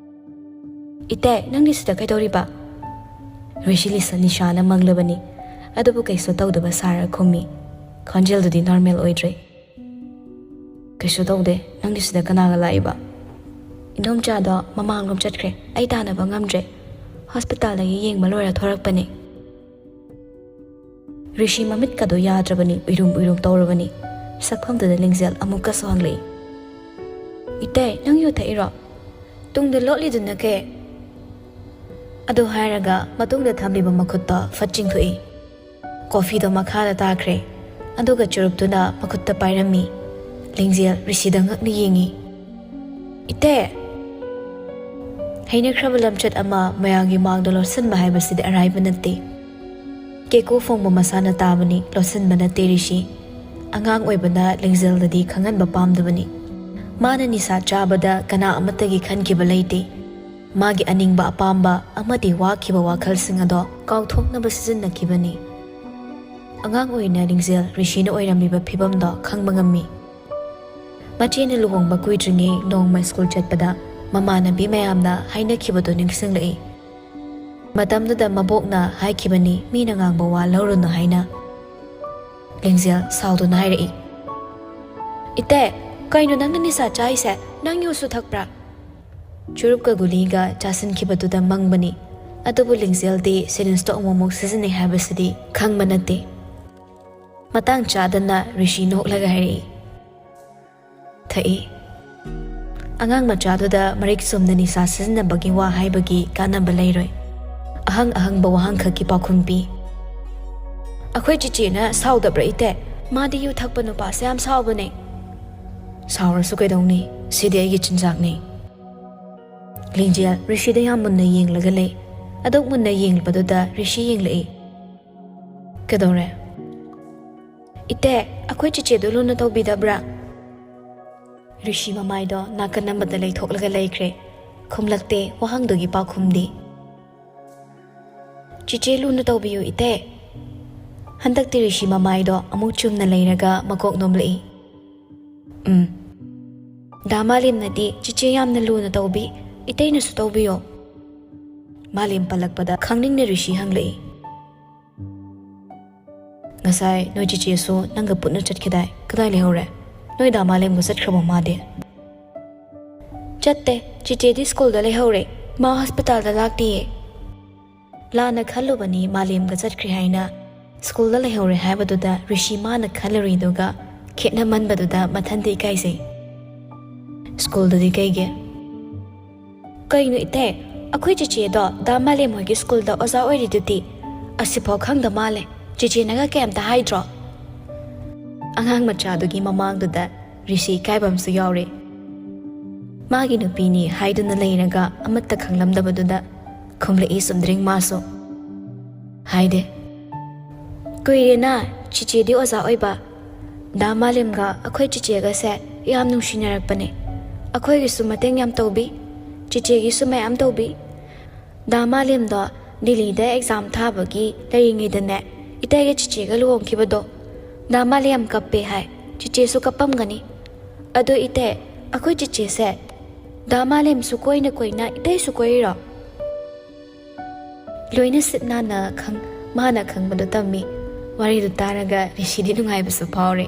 "ꯏꯇꯩ, ꯅꯪꯗꯤ ꯁꯤꯗ ꯀꯩꯗꯧꯔꯤꯕ?" ꯔꯤꯁꯤ ꯂꯤꯁ ꯅꯤꯁꯥꯅ ꯃꯪꯂꯕꯅꯤ, ꯑꯗꯨꯕꯨ ꯀꯩꯁꯨ ꯇꯧꯗꯕ ꯁꯥꯔ ꯈꯨꯝꯃꯤ꯫ ꯈꯣꯟꯖꯦꯜꯗꯨꯗꯤ ꯅꯣꯔꯃꯦꯜ ꯑꯣꯏꯗ꯭ꯔꯦ꯫ "ꯀꯩꯁꯨ ꯇꯧꯗꯦ, ꯅꯪꯗꯤ ꯁꯤꯗ ꯀꯅꯥꯒ ꯂꯥꯛꯏꯕ?" "ꯏꯟꯗꯣꯝꯆꯥꯗꯣ ꯃꯃꯥꯡꯂꯣꯝ ꯆꯠꯈ꯭ꯔꯦ, ꯑꯩ ꯇꯥꯟꯅꯕ ꯉꯝꯗ꯭ꯔꯦ꯫ ꯍꯣꯁꯄꯤꯇꯥꯜꯗꯒꯤ ꯌꯦꯡꯕ ꯂꯣꯏꯔ ꯊꯣꯔꯛꯄꯅꯦ꯫" ꯔꯤꯁꯤ ꯃꯃꯤꯠꯀꯗꯣ ꯌꯥꯗ꯭ꯔꯕꯅꯤ, ꯎꯏꯔꯨꯝ ꯎꯏꯔꯨꯝ ꯇꯧꯔꯕꯅꯤ꯫ ꯁꯛꯐꯝꯗꯨꯗ ꯂꯤꯡꯖꯦꯜ ꯑꯃꯨꯛꯀꯁꯨ ꯍꯪꯂꯛꯏ, "ꯏꯇꯩ, ꯅꯪ ꯌꯨ ꯊꯛꯏꯔꯣ? ꯇꯨꯡꯗ ꯂꯣꯠꯂꯤꯗꯨꯅ ꯀꯩ?" ꯑꯗꯨ ꯍꯥꯏꯔꯒ ꯃꯇꯨꯡꯗ ꯊꯝꯂꯤꯕ ꯃꯈꯨꯠꯇꯣ ꯐꯠ ꯆꯤꯡꯊꯣꯛꯏ꯫ ꯀꯣꯐꯤꯗꯣ ꯃꯈꯥꯗ ꯇꯥꯈ꯭ꯔꯦ, ꯑꯗꯨꯒ ꯆꯨꯔꯨꯞꯇꯨꯅ ꯃꯈꯨꯠꯇ ꯄꯥꯏꯔꯝꯃꯤ꯫ ꯂꯤꯡꯖꯦꯜ ꯔꯤꯁꯤꯗ ꯉꯛꯅ ꯌꯦꯡꯉꯤ꯫ "ꯏꯇꯩ!" ꯍꯩꯅꯈ꯭ꯔꯕ ꯂꯝꯆꯠ ꯑꯃ ꯃꯌꯥꯝꯒꯤ ꯃꯥꯡꯗ ꯂꯣꯠꯁꯤꯟꯕ ꯍꯥꯏꯕꯁꯤꯗꯤ ꯑꯔꯥꯏꯕ ꯅꯠꯇꯦ꯫ ꯀꯦꯀꯨ ꯐꯣꯡꯕ ꯃꯁꯥꯅ ꯇꯥꯕꯅꯤ, ꯂꯣꯠꯁꯤꯟꯕ ꯅꯠꯇꯦ ꯔꯤꯁꯤ꯫ ꯑꯉꯥꯡ ꯑꯣꯏꯕꯅ ꯂꯤꯡꯖꯦꯜꯗꯗꯤ ꯈꯪꯍꯟꯕ ꯄꯥꯝꯗꯕꯅꯤ꯫ ꯃꯥꯅ ꯅꯤꯁꯥ ꯆꯥꯕꯗ ꯀꯅꯥ ꯑꯃꯠꯇꯒꯤ ꯈꯟꯈꯤꯕ ꯂꯩꯇꯦ꯫ ꯃꯥꯒꯤ ꯑꯅꯤꯡꯕ ꯑꯄꯥꯝꯕ ꯑꯃꯗꯤ ꯋꯥꯈꯤꯕ ꯋꯥꯈꯜꯁꯤꯡ ꯑꯗꯣ ꯀꯥꯎꯊꯣꯛꯅꯕ ꯁꯤꯖꯤꯟꯅꯈꯤꯕꯅꯤ꯫ ꯑꯉꯥꯡ ꯑꯣꯏꯅ ꯂꯤꯡꯖꯦꯜ ꯔꯤꯁꯤꯅ ꯑꯣꯏꯔꯝꯂꯤꯕ ꯐꯤꯕꯝꯗꯣ ꯈꯪꯕ ꯉꯝꯃꯤ꯫ ꯃꯆꯦꯅ ꯂꯨꯍꯣꯡꯕ ꯀꯨꯏꯗ꯭ꯔꯤꯉꯩ ꯅꯣꯡꯃ ꯁ꯭ꯀꯨꯜ ꯆꯠꯄꯗ ꯃꯃꯥꯟꯅꯕꯤ ꯃꯌꯥꯝꯅ ꯍꯥꯏꯅꯈꯤꯕꯗꯨ ꯅꯤꯡꯁꯤꯡꯂꯛꯏ꯫ ꯃꯇꯝꯗꯨꯗ ꯃꯕꯣꯛꯅ ꯍꯥꯏꯈꯤꯕꯅꯤ, "ꯃꯤꯅ ꯉꯥꯡꯕ ꯋꯥ ꯂꯧꯔꯨꯅꯨ" ꯍꯥꯏꯅ꯫ ꯂꯤꯡꯖꯦꯜ ꯁꯥꯎꯗꯨꯅ ꯍꯥꯏꯔꯛꯏ, "ꯏꯇꯦ, ꯀꯩꯅꯣ ꯅꯪꯅ ꯅꯤꯁꯥ ꯆꯥꯏꯁꯦ? ꯅꯪ ꯌꯨꯁꯨ ꯊꯛꯄ꯭ꯔꯥ?" ꯆꯨꯔꯨꯞꯀ ꯒꯨꯂꯤꯒ ꯆꯥꯁꯤꯟꯈꯤꯕꯗꯨꯗ ꯃꯪꯕꯅꯤ꯫ ꯑꯗꯨꯕꯨ ꯂꯤꯡꯖꯦꯜꯗꯤ ꯁꯤꯔꯤꯟꯁꯇꯣ ꯑꯃꯨꯛꯃꯨꯛ ꯁꯤꯖꯤꯟꯅꯩ ꯍꯥꯏꯕꯁꯤꯗꯤ ꯈꯪꯕ ꯅꯠꯇꯦ꯫ ꯃꯇꯥꯡ ꯆꯥꯗꯅ ꯔꯤꯁꯤ ꯅꯣꯛꯂꯒ ꯍꯥꯏꯔꯛꯏ, "ꯊꯛꯏ꯫ ꯑꯉꯥꯡ ꯃꯆꯥꯗꯨꯗ ꯃꯔꯤꯛ ꯆꯨꯝꯅ ꯅꯤꯁꯥ ꯁꯤꯖꯤꯟꯅꯕꯒꯤ ꯋꯥ ꯍꯥꯏꯕꯒꯤ ꯀꯥꯟꯅꯕ ꯂꯩꯔꯣꯏ꯫ ꯑꯍꯪ ꯑꯍꯪꯕ ꯋꯥꯍꯪꯈꯛꯀꯤ ꯄꯥꯎꯈꯨꯝ ꯄꯤ꯫ ꯑꯩꯈꯣꯏ ꯆꯤꯆꯦꯅ ꯁꯥꯎꯗꯕ꯭ꯔꯥ ꯏꯇꯦ? ꯃꯥꯗꯤ ꯌꯨ ꯊꯛꯄ ꯅꯨꯄꯥꯁꯦ ꯌꯥꯝ ꯁꯥꯎꯕꯅꯦ꯫" "ꯁꯥꯎꯔꯁꯨ ꯀꯩꯗꯧꯅꯤ? ꯁꯤꯗꯤ ꯑꯩꯒꯤ ꯆꯤꯟꯖꯥꯛꯅꯤ꯫" ꯂꯤꯡꯖꯦꯜ ꯔꯤꯁꯤꯗ ꯌꯥꯝ ꯃꯨꯟꯅ ꯌꯦꯡꯂꯒ ꯂꯩ꯫ ꯑꯗꯨꯛ ꯃꯨꯟꯅ ꯌꯦꯡꯂꯤꯕꯗꯨꯗ ꯔꯤꯁꯤ ꯌꯦꯡꯂꯛꯏ꯫ "ꯀꯩꯗꯧꯔꯦ?" "ꯏꯇꯦ, ꯑꯩꯈꯣꯏ ꯆꯤꯆꯦꯗꯨ ꯂꯨꯅ ꯇꯧꯕꯤꯗꯕ꯭ꯔꯥ?" ꯔꯤꯁꯤ ꯃꯃꯥꯏꯗꯣ ꯅꯥꯀꯟ ꯑꯃꯗ ꯂꯩꯊꯣꯛꯂꯒ ꯂꯩꯈ꯭ꯔꯦ꯫ ꯈꯨꯝꯂꯛꯇꯦ ꯋꯥꯍꯪꯗꯨꯒꯤ ꯄꯥꯎꯈꯨꯝꯗꯤ꯫ "ꯆꯤꯆꯦ ꯂꯨꯅ ꯇꯧꯕꯤꯌꯨ ꯏꯇꯦ꯫" ꯍꯟꯗꯛꯇꯤ ꯔꯤꯁꯤ ꯃꯃꯥꯏꯗꯣ ꯑꯃꯨꯛ ꯆꯨꯝꯅ ꯂꯩꯔꯒ ꯃꯀꯣꯛ ꯅꯣꯝꯂꯛꯏ꯫ "ꯎꯝ꯫ ꯗꯥ ꯃꯥꯂꯦꯝꯅꯗꯤ ꯆꯤꯆꯦ ꯌꯥꯝꯅ ꯂꯨꯅ ꯇꯧꯕꯤ, ꯏꯇꯩꯅꯁꯨ ꯇꯧꯕꯤꯌꯣ꯫" ꯃꯥꯂꯦꯝ ꯄꯜꯂꯛꯄꯗ ꯈꯪꯅꯤꯡꯅ ꯔꯤꯁꯤ ꯍꯪꯂꯛꯏ꯫ "ꯉꯁꯥꯏ ꯅꯣꯏ ꯆꯤꯆꯦꯁꯨ ꯅꯪꯒ ꯄꯨꯟꯅ ꯆꯠꯈꯤꯗꯥꯏ? ꯀꯗꯥꯏ ꯂꯩꯍꯧꯔꯦ? ꯅꯣꯏ ꯗꯥ ꯃꯥꯂꯦꯝꯒ ꯆꯠꯈ꯭ꯔꯕꯣ ꯃꯥꯗꯤ?" "ꯆꯠꯇꯦ, ꯆꯤꯆꯦꯗꯤ ꯁ꯭ꯀꯨꯜꯗ ꯂꯩꯍꯧꯔꯦ, ꯃꯥ ꯍꯣꯁꯄꯤꯇꯥꯜꯗ ꯂꯥꯛꯇꯤꯌꯦ꯫" ꯂꯥꯟꯅ ꯈꯜꯂꯨꯕꯅꯤ ꯃꯥꯂꯦꯝꯒ ꯆꯠꯈ꯭ꯔꯦ ꯍꯥꯏꯅ꯫ ꯁ꯭ꯀꯨꯜꯗ ꯂꯩꯍꯧꯔꯦ ꯍꯥꯏꯕꯗꯨꯗ ꯔꯤꯁꯤ ꯃꯥꯅ ꯈꯜꯂꯨꯔꯤꯗꯨꯒ ꯈꯦꯠꯅꯃꯟꯕꯗꯨꯗ ꯃꯊꯟꯇ ꯏꯀꯥꯏꯖꯩ꯫ "ꯁ꯭ꯀꯨꯜꯗꯗꯤ ꯀꯩꯒꯤ?" "ꯀꯩꯅꯣ ꯏꯇꯦ, ꯑꯩꯈꯣꯏ ꯆꯤꯆꯦꯗꯣ ꯗꯥ ꯃꯥꯂꯦꯝ ꯍꯣꯏꯒꯤ ꯁ꯭ꯀꯨꯜꯗ ꯑꯣꯖꯥ ꯑꯣꯏꯔꯤꯗꯨꯗꯤ꯫ ꯑꯁꯤꯐꯥꯎ ꯈꯪꯗ ꯃꯥꯜꯂꯦ, ꯆꯤꯆꯦꯅꯒ ꯀꯩꯝꯇ ꯍꯥꯏꯗ꯭ꯔꯣ?" ꯑꯉꯥꯡ ꯃꯆꯥꯗꯨꯒꯤ ꯃꯃꯥꯡꯗꯨꯗ ꯔꯤꯁꯤ ꯏꯀꯥꯏꯕ ꯑꯃꯁꯨ ꯌꯥꯎꯔꯦ꯫ ꯃꯥꯒꯤ ꯅꯨꯄꯤꯅꯤ ꯍꯥꯏꯗꯨꯅ ꯂꯩꯔꯒ ꯑꯃꯠꯇ ꯈꯪꯂꯝꯗꯕꯗꯨꯗ ꯈꯨꯝꯂꯛꯏ ꯆꯨꯝꯗ꯭ꯔꯤꯡ ꯃꯥꯁꯨ꯫ "ꯍꯥꯏꯗꯦ꯫ ꯀꯨꯏꯔꯦꯅ ꯆꯤꯆꯦꯗꯤ ꯑꯣꯖꯥ ꯑꯣꯏꯕ꯫ ꯗꯥ ꯃꯥꯂꯦꯝꯒ ꯑꯩꯈꯣꯏ ꯆꯤꯆꯦꯒꯁꯦ ꯌꯥꯝ ꯅꯨꯡꯁꯤꯅꯔꯛꯄꯅꯦ꯫ ꯑꯩꯈꯣꯏꯒꯤꯁꯨ ꯃꯇꯦꯡ ꯌꯥꯝ ꯇꯧꯕꯤ, ꯆꯤꯆꯦꯒꯤꯁꯨ ꯃꯌꯥꯝ ꯇꯧꯕꯤ꯫ ꯗꯥ ꯃꯥꯂꯦꯝꯗꯣ ꯗꯤꯜꯂꯤꯗ ꯑꯦꯛꯖꯥꯝ ꯊꯥꯕꯒꯤ ꯂꯩꯔꯤꯉꯩꯗꯅꯦ, ꯏꯇꯩꯒ ꯆꯤꯆꯦꯒ ꯂꯨꯍꯣꯡꯈꯤꯕꯗꯣ, ꯗꯥ ꯃꯥꯂꯦꯝ ꯀꯞꯄꯦ ꯍꯥꯏ, ꯆꯤꯆꯦꯁꯨ ꯀꯞꯄꯝꯒꯅꯤ꯫ ꯑꯗꯣ ꯏꯇꯩ, ꯑꯩꯈꯣꯏ ꯆꯤꯆꯦꯁꯦ ꯗꯥ ꯃꯥꯂꯦꯝꯁꯨ ꯀꯣꯏꯅ ꯀꯣꯏꯅ ꯏꯇꯩꯁꯨ ꯀꯣꯏꯔꯤꯔꯣ? ꯂꯣꯏꯅ ꯁꯤꯠ ꯅꯥꯟꯅ ꯈꯪ-, ꯃꯥꯅ ꯈꯪꯕꯗꯣ ꯇꯝꯃꯤ꯫ ꯋꯥꯔꯤꯗꯨ ꯇꯥꯔꯒ ꯔꯤꯁꯤꯗꯤ ꯅꯨꯡꯉꯥꯏꯕꯁꯨ ꯐꯥꯎꯔꯦ꯫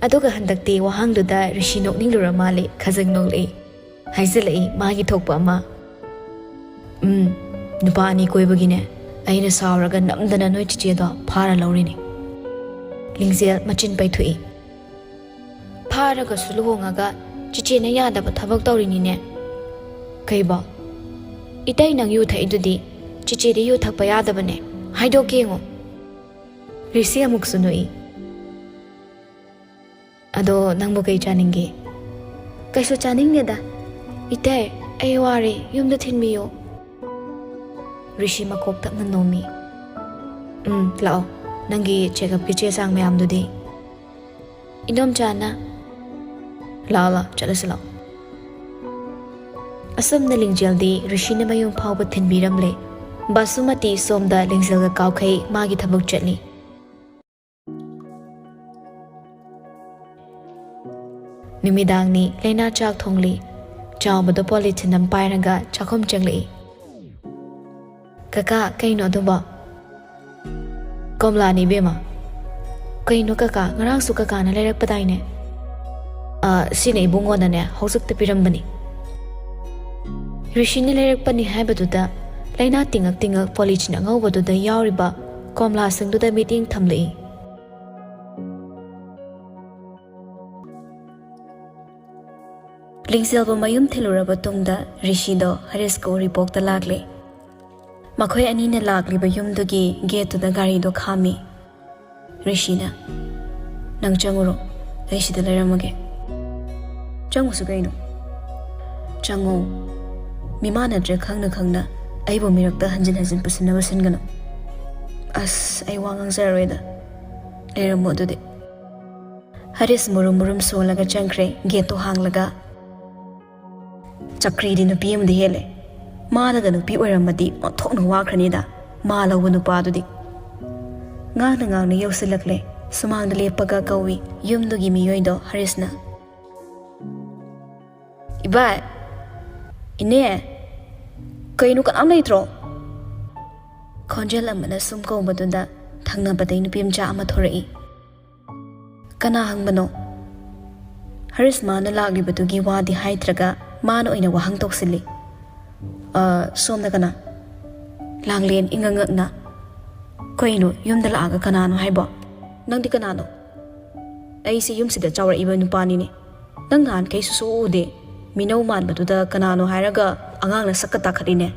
ꯑꯗꯨꯒ ꯍꯟꯗꯛꯇꯤ ꯋꯥꯍꯪꯗꯨꯗ ꯔꯤꯁꯤ ꯅꯣꯛꯅꯤꯡꯂꯨꯔ ꯃꯥꯜꯂꯦ, ꯈꯖꯪ ꯅꯣꯛꯂꯛꯏ꯫ ꯍꯥꯏꯖꯤꯜꯂꯛꯏ ꯃꯥꯒꯤ ꯊꯣꯛꯄ ꯑꯃ꯫ "ꯎꯝ, ꯅꯨꯄꯥ ꯑꯅꯤ ꯀꯣꯏꯕꯒꯤꯅꯦ, ꯑꯩꯅ ꯁꯥꯎꯔꯒ ꯅꯝꯗꯅ ꯅꯣꯏ ꯆꯤꯆꯦꯗꯣ ꯐꯥꯔ ꯂꯧꯔꯤꯅꯤ꯫" ꯂꯤꯡꯖꯦꯜ ꯃꯆꯤꯟ ꯄꯩꯊꯣꯛꯏ꯫ "ꯐꯥꯔꯒꯁꯨ ꯂꯨꯍꯣꯡꯉꯒ ꯆꯤꯆꯦꯅ ꯌꯥꯗꯕ ꯊꯕꯛ ꯇꯧꯔꯤꯅꯤꯅꯦ꯫" "ꯀꯩꯕꯣ? ꯏꯇꯩ, ꯅꯪ ꯌꯨ ꯊꯛꯏꯗꯨꯗꯤ, ꯆꯤꯆꯦꯗꯤ ꯌꯨ ꯊꯛꯄ ꯌꯥꯗꯕꯅꯦ, ꯍꯥꯏꯗꯣꯛꯀꯦ ꯌꯦꯡꯉꯣ꯫" ꯔꯤꯁꯤ ꯑꯃꯨꯛꯁꯨ ꯅꯣꯛꯏ꯫ "ꯑꯗꯣ ꯅꯪꯕꯨ ꯀꯩ ꯆꯥꯅꯤꯡꯒꯦ?" "ꯀꯩꯁꯨ ꯆꯥꯅꯤꯡꯗꯦꯗ꯫ ꯏꯇꯩ, ꯑꯩ ꯋꯥꯔꯦ, ꯌꯨꯝꯗ ꯊꯤꯟꯕꯤꯌꯣ꯫" ꯔꯤꯁꯤ ꯃꯀꯣꯛ ꯇꯞꯅ ꯅꯣꯝꯃꯤ꯫ "ꯎꯝ, ꯂꯥꯛꯑꯣ꯫ ꯅꯪꯒꯤ check-upꯀꯤ ꯆꯦ ꯆꯥꯡ ꯃꯌꯥꯝꯗꯨꯗꯤ?" "ꯏꯗꯣꯝꯆꯥꯅ꯫" "ꯂꯥꯛꯑꯣ, ꯂꯥꯛꯑꯣ, ꯆꯠꯂꯁꯤ ꯂꯥꯛꯑꯣ꯫" ꯑꯁꯨꯝꯅ ꯂꯤꯡꯖꯦꯜꯗꯤ ꯔꯤꯁꯤꯅ ꯃꯌꯨꯝ ꯐꯥꯎꯕ ꯊꯤꯟꯕꯤꯔꯝꯂꯦ꯫ ꯕꯥꯁꯨꯃꯇꯤ ꯁꯣꯝꯗ ꯂꯤꯡꯖꯦꯜꯒ ꯀꯥꯎꯈꯩ ꯃꯥꯒꯤ ꯊꯕꯛ ꯆꯠꯂꯤ꯫ ꯅꯨꯃꯤꯗꯥꯡꯅꯤ, ꯂꯩꯅꯥ ꯆꯥꯛ ꯊꯣꯡꯂꯤ꯫ ꯆꯥꯎꯕꯗꯣ ꯄꯣꯂꯤꯊꯤꯟ ꯑꯃ ꯄꯥꯏꯔꯒ ꯆꯥꯛꯈꯨꯝ ꯆꯪꯂꯛꯏ꯫ "ꯀꯀꯥ, ꯀꯩꯅꯣ ꯑꯗꯨꯕꯣ?" "ꯀꯣꯝꯂꯥꯅꯤ, ꯏꯕꯦꯝꯃ꯫" "ꯀꯩꯅꯣ ꯀꯀꯥ, ꯉꯔꯥꯡꯁꯨ ꯀꯀꯥꯅ ꯂꯩꯔꯛꯄꯗꯥꯏꯅꯦ?" "ꯑ, ꯁꯤꯅ ꯏꯕꯨꯡꯉꯣꯅꯅꯦ ꯍꯧꯖꯤꯛꯇ ꯄꯤꯔꯝꯕꯅꯤ꯫" ꯔꯤꯁꯤꯅ ꯂꯩꯔꯛꯄꯅꯤ ꯍꯥꯏꯕꯗꯨꯗ ꯂꯩꯅꯥ ꯇꯤꯡꯉꯛ ꯇꯤꯡꯉꯛ ꯄꯣꯂꯤꯊꯤꯟ ꯑꯉꯧꯕꯗꯨꯗ ꯌꯥꯎꯔꯤꯕ ꯀꯣꯝꯂꯥꯁꯤꯡꯗꯨꯗ ꯃꯤꯠꯌꯦꯡ ꯊꯝꯂꯛꯏ꯫ ꯂꯤꯡꯖꯦꯜꯕꯨ ꯃꯌꯨꯝ ꯊꯤꯜꯂꯨꯔꯕ ꯇꯨꯡꯗ ꯔꯤꯁꯤꯗꯣ ꯍꯔꯤꯁꯀ ꯎꯔꯤꯄꯣꯛꯇ ꯂꯥꯛꯂꯦ꯫ ꯃꯈꯣꯏ ꯑꯅꯤꯅ ꯂꯥꯛꯂꯤꯕ ꯌꯨꯝꯗꯨꯒꯤ ꯒꯦꯠꯇꯨꯗ ꯒꯥꯔꯤꯗꯣ ꯈꯥꯝꯃꯤ꯫ ꯔꯤꯁꯤꯅ, "ꯅꯪ ꯆꯪꯉꯨꯔꯣ, ꯑꯩ ꯁꯤꯗ ꯂꯩꯔꯝꯃꯒꯦ꯫" "ꯆꯪꯉꯨꯁꯨ ꯀꯩꯅꯣ?" "ꯆꯪꯉꯣ꯫ ꯃꯤꯃꯥꯟꯅꯗ꯭ꯔꯦ ꯈꯪꯅ ꯈꯪꯅ ꯑꯩꯕꯨ ꯃꯤꯔꯛꯇ ꯍꯟꯖꯤꯟ ꯍꯟꯖꯤꯟ ꯄꯨꯁꯤꯟꯅꯕ ꯁꯤꯟꯒꯅꯨ꯫" "ꯑꯁ, ꯑꯩ ꯋꯥ ꯉꯥꯡꯖꯔꯔꯣꯏꯗ꯫ ꯂꯩꯔꯝꯃꯣ ꯑꯗꯨꯗꯤ꯫" ꯍꯔꯤꯁ ꯃꯨꯔꯨꯝ ꯃꯨꯔꯨꯝ ꯁꯣꯜꯂꯒ ꯆꯪꯈ꯭ꯔꯦ, ꯒꯦꯠꯇꯣ ꯍꯥꯡꯂꯒ꯫ "ꯆꯀ꯭ꯔꯤꯗꯤ ꯅꯨꯄꯤ ꯑꯃꯗꯤ ꯍꯦꯜꯂꯦ꯫ ꯃꯥꯅꯒ ꯅꯨꯄꯤ ꯑꯣꯏꯔꯝꯃꯗꯤ ꯑꯣꯟꯊꯣꯛꯅ ꯋꯥꯈ꯭ꯔꯅꯤꯗ, ꯃꯥ ꯂꯧꯕ ꯅꯨꯄꯥꯗꯨꯗꯤ꯫" ꯉꯥꯡꯅ ꯉꯥꯡꯅ ꯌꯧꯁꯤꯜꯂꯛꯂꯦ꯫ ꯁꯨꯃꯥꯡꯗ ꯂꯦꯞꯄꯒ ꯀꯧꯏ ꯌꯨꯝꯗꯨꯒꯤ ꯃꯤꯑꯣꯏꯗꯣ ꯍꯔꯤꯁꯅ꯫ "ꯏꯕꯥꯏ, ꯏꯅꯦ, ꯀꯩꯅꯣ ꯀꯅꯥꯝ ꯂꯩꯇ꯭ꯔꯣ?" ꯈꯣꯟꯖꯦꯜ ꯑꯃꯅ ꯁꯨꯝ ꯀꯧꯕꯗꯨꯗ ꯊꯪꯅꯕꯗꯩ ꯅꯨꯄꯤ ꯃꯆꯥ ꯑꯃ ꯊꯣꯔꯛꯏ꯫ "ꯀꯅꯥ ꯍꯪꯕꯅꯣ?" ꯍꯔꯤꯁ ꯃꯥꯅ ꯂꯥꯛꯂꯤꯕꯗꯨꯒꯤ ꯋꯥꯗꯤ ꯍꯥꯏꯗ꯭ꯔꯒ ꯃꯥꯅ ꯑꯣꯏꯅ ꯋꯥꯍꯪ ꯇꯧꯁꯤꯜꯂꯤ꯫ "ꯑ, ꯁꯣꯝꯗ ꯀꯅꯥ?" ꯂꯥꯡꯂꯦꯟ ꯏꯉꯛ ꯉꯛꯅ, "ꯀꯩꯅꯣ, ꯌꯨꯝꯗ ꯂꯥꯛꯑꯒ ꯀꯅꯥꯅꯣ ꯍꯥꯏꯕꯣ? ꯅꯪꯗꯤ ꯀꯅꯥꯅꯣ?" "ꯑꯩꯁꯦ ꯌꯨꯝꯁꯤꯗ ꯆꯥꯎꯔꯛꯏꯕ ꯅꯨꯄꯥꯅꯤꯅꯦ꯫ ꯅꯪ ꯅꯍꯥꯟꯈꯩ ꯁꯨꯛꯎ ꯎꯗꯦ꯫ ꯃꯤꯅꯧ ꯃꯥꯟꯕꯗꯨꯗ ꯀꯅꯥꯅꯣ ꯍꯥꯏꯔꯒ ꯑꯉꯥꯡꯅ ꯁꯛꯀ ꯇꯥꯈꯠꯂꯤꯅꯦ꯫"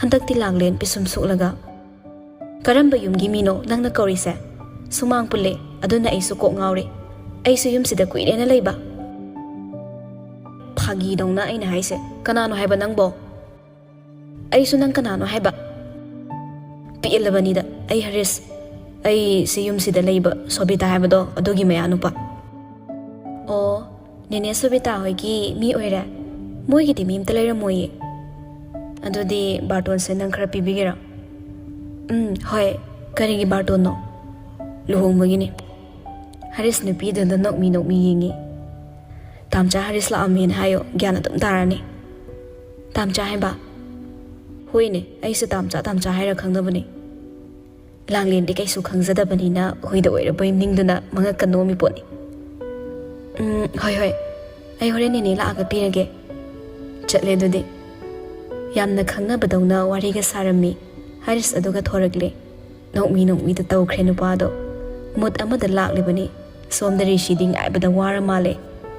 ꯍꯟꯗꯛꯇꯤ ꯂꯥꯡꯂꯦꯟ ꯄꯤꯁꯨꯝ ꯁꯨꯛꯂꯒ, "ꯀꯔꯝꯕ ꯌꯨꯝꯒꯤ ꯃꯤꯅꯣ ꯅꯪꯅ ꯀꯧꯔꯤꯁꯦ? ꯁꯨꯃꯥꯡ ꯄꯨꯜꯂꯦ, ꯑꯗꯨꯅ ꯑꯩꯁꯨ ꯀꯣꯛ ꯉꯥꯎꯔꯦ꯫ ꯑꯩꯁꯨ ꯌꯨꯝꯁꯤꯗ ꯀꯨꯏꯔꯦꯅ ꯂꯩꯕ꯫" "ꯐꯥꯒꯤꯗꯧꯅ ꯑꯩꯅ ꯍꯥꯏꯁꯦ, ꯀꯅꯥꯅꯣ ꯍꯥꯏꯕ ꯅꯪꯕꯣ?" "ꯑꯩꯁꯨ ꯅꯪ ꯀꯅꯥꯅꯣ ꯍꯥꯏꯕ?" "ꯄꯦꯜꯂꯕꯅꯤꯗ, ꯑꯩ ꯍꯔꯤꯁ꯫ ꯑꯩ ꯁꯤ ꯌꯨꯝꯁꯤꯗ ꯂꯩꯕ ꯁꯣꯕꯤꯇꯥ ꯍꯥꯏꯕꯗꯣ, ꯑꯗꯨꯒꯤ ꯃꯌꯥꯅꯨꯄꯥ꯫" "ꯑꯣ, ꯅꯦꯅꯦ ꯁꯣꯕꯤꯇꯥ ꯍꯣꯏꯒꯤ ꯃꯤ ꯑꯣꯏꯔꯦ? ꯃꯣꯏꯒꯤꯗꯤ ꯃꯤ ꯑꯝꯇ ꯂꯩꯔꯝꯃꯣꯏꯌꯦ꯫ ꯑꯗꯨꯗꯤ ꯕꯥꯔꯇꯣꯟꯁꯦ ꯅꯪ ꯈꯔ ꯄꯤꯕꯤꯒꯦꯔꯥ?" "ꯎꯝ, ꯍꯣꯏ꯫ ꯀꯔꯤꯒꯤ ꯕꯥꯔꯇꯣꯟꯅꯣ?" "ꯂꯨꯍꯣꯡꯕꯒꯤꯅꯤ꯫" ꯍꯔꯤꯁ ꯅꯨꯄꯤꯗꯨꯗ ꯅꯣꯛꯃꯤ ꯅꯣꯛꯃꯤ ꯌꯦꯡꯉꯤ꯫ "ꯇꯥꯝꯆꯥ ꯍꯔꯤꯁ ꯂꯥꯛꯑꯝꯃꯦꯅ ꯍꯥꯏꯌꯣ, ꯒ꯭ꯌꯥꯟ ꯑꯗꯨꯝ ꯇꯥꯔꯅꯤ꯫" "ꯇꯥꯝꯆꯥ ꯍꯥꯏꯕ?" "ꯍꯣꯏꯅꯦ, ꯑꯩꯁꯨ ꯇꯥꯝꯆꯥ, ꯇꯥꯝꯆꯥ ꯍꯥꯏꯔ ꯈꯪꯅꯕꯅꯦ꯫" ꯂꯥꯡꯂꯦꯟꯗꯤ ꯀꯩꯁꯨ ꯈꯪꯖꯗꯕꯅꯤꯅ ꯍꯨꯏꯗ ꯑꯣꯏꯔꯕꯣꯏ ꯅꯤꯡꯗꯨꯅ ꯃꯉꯛꯀ ꯅꯣꯝꯃꯤ ꯄꯣꯠꯅꯤ꯫ "ꯎꯝ, ꯍꯣꯏ, ꯍꯣꯏ, ꯑꯩ ꯍꯣꯔꯦꯟ ꯅꯦꯅꯦ ꯂꯥꯛꯑꯒ ꯄꯤꯔꯒꯦ꯫ ꯆꯠꯂꯦ ꯑꯗꯨꯗꯤ꯫" ꯌꯥꯝꯅ ꯈꯪꯅꯕꯗꯧꯅ ꯋꯥꯔꯤꯒ ꯁꯥꯔꯝꯃꯤ꯫ ꯍꯔꯤꯁ ꯑꯗꯨꯒ ꯊꯣꯔꯛꯂꯦ꯫ ꯅꯣꯛꯃꯤ ꯅꯣꯛꯃꯤꯗ ꯇꯧꯈ꯭ꯔꯦ ꯅꯨꯄꯥꯗꯣ꯫ ꯃꯨꯠ ꯑꯃꯗ ꯂꯥꯛꯂꯤꯕꯅꯤ꯫ ꯁꯣꯝꯗ ꯔꯤꯁꯤꯗꯤ ꯉꯥꯏꯕꯗ ꯋꯥꯔ ꯃꯥꯜꯂꯦ꯫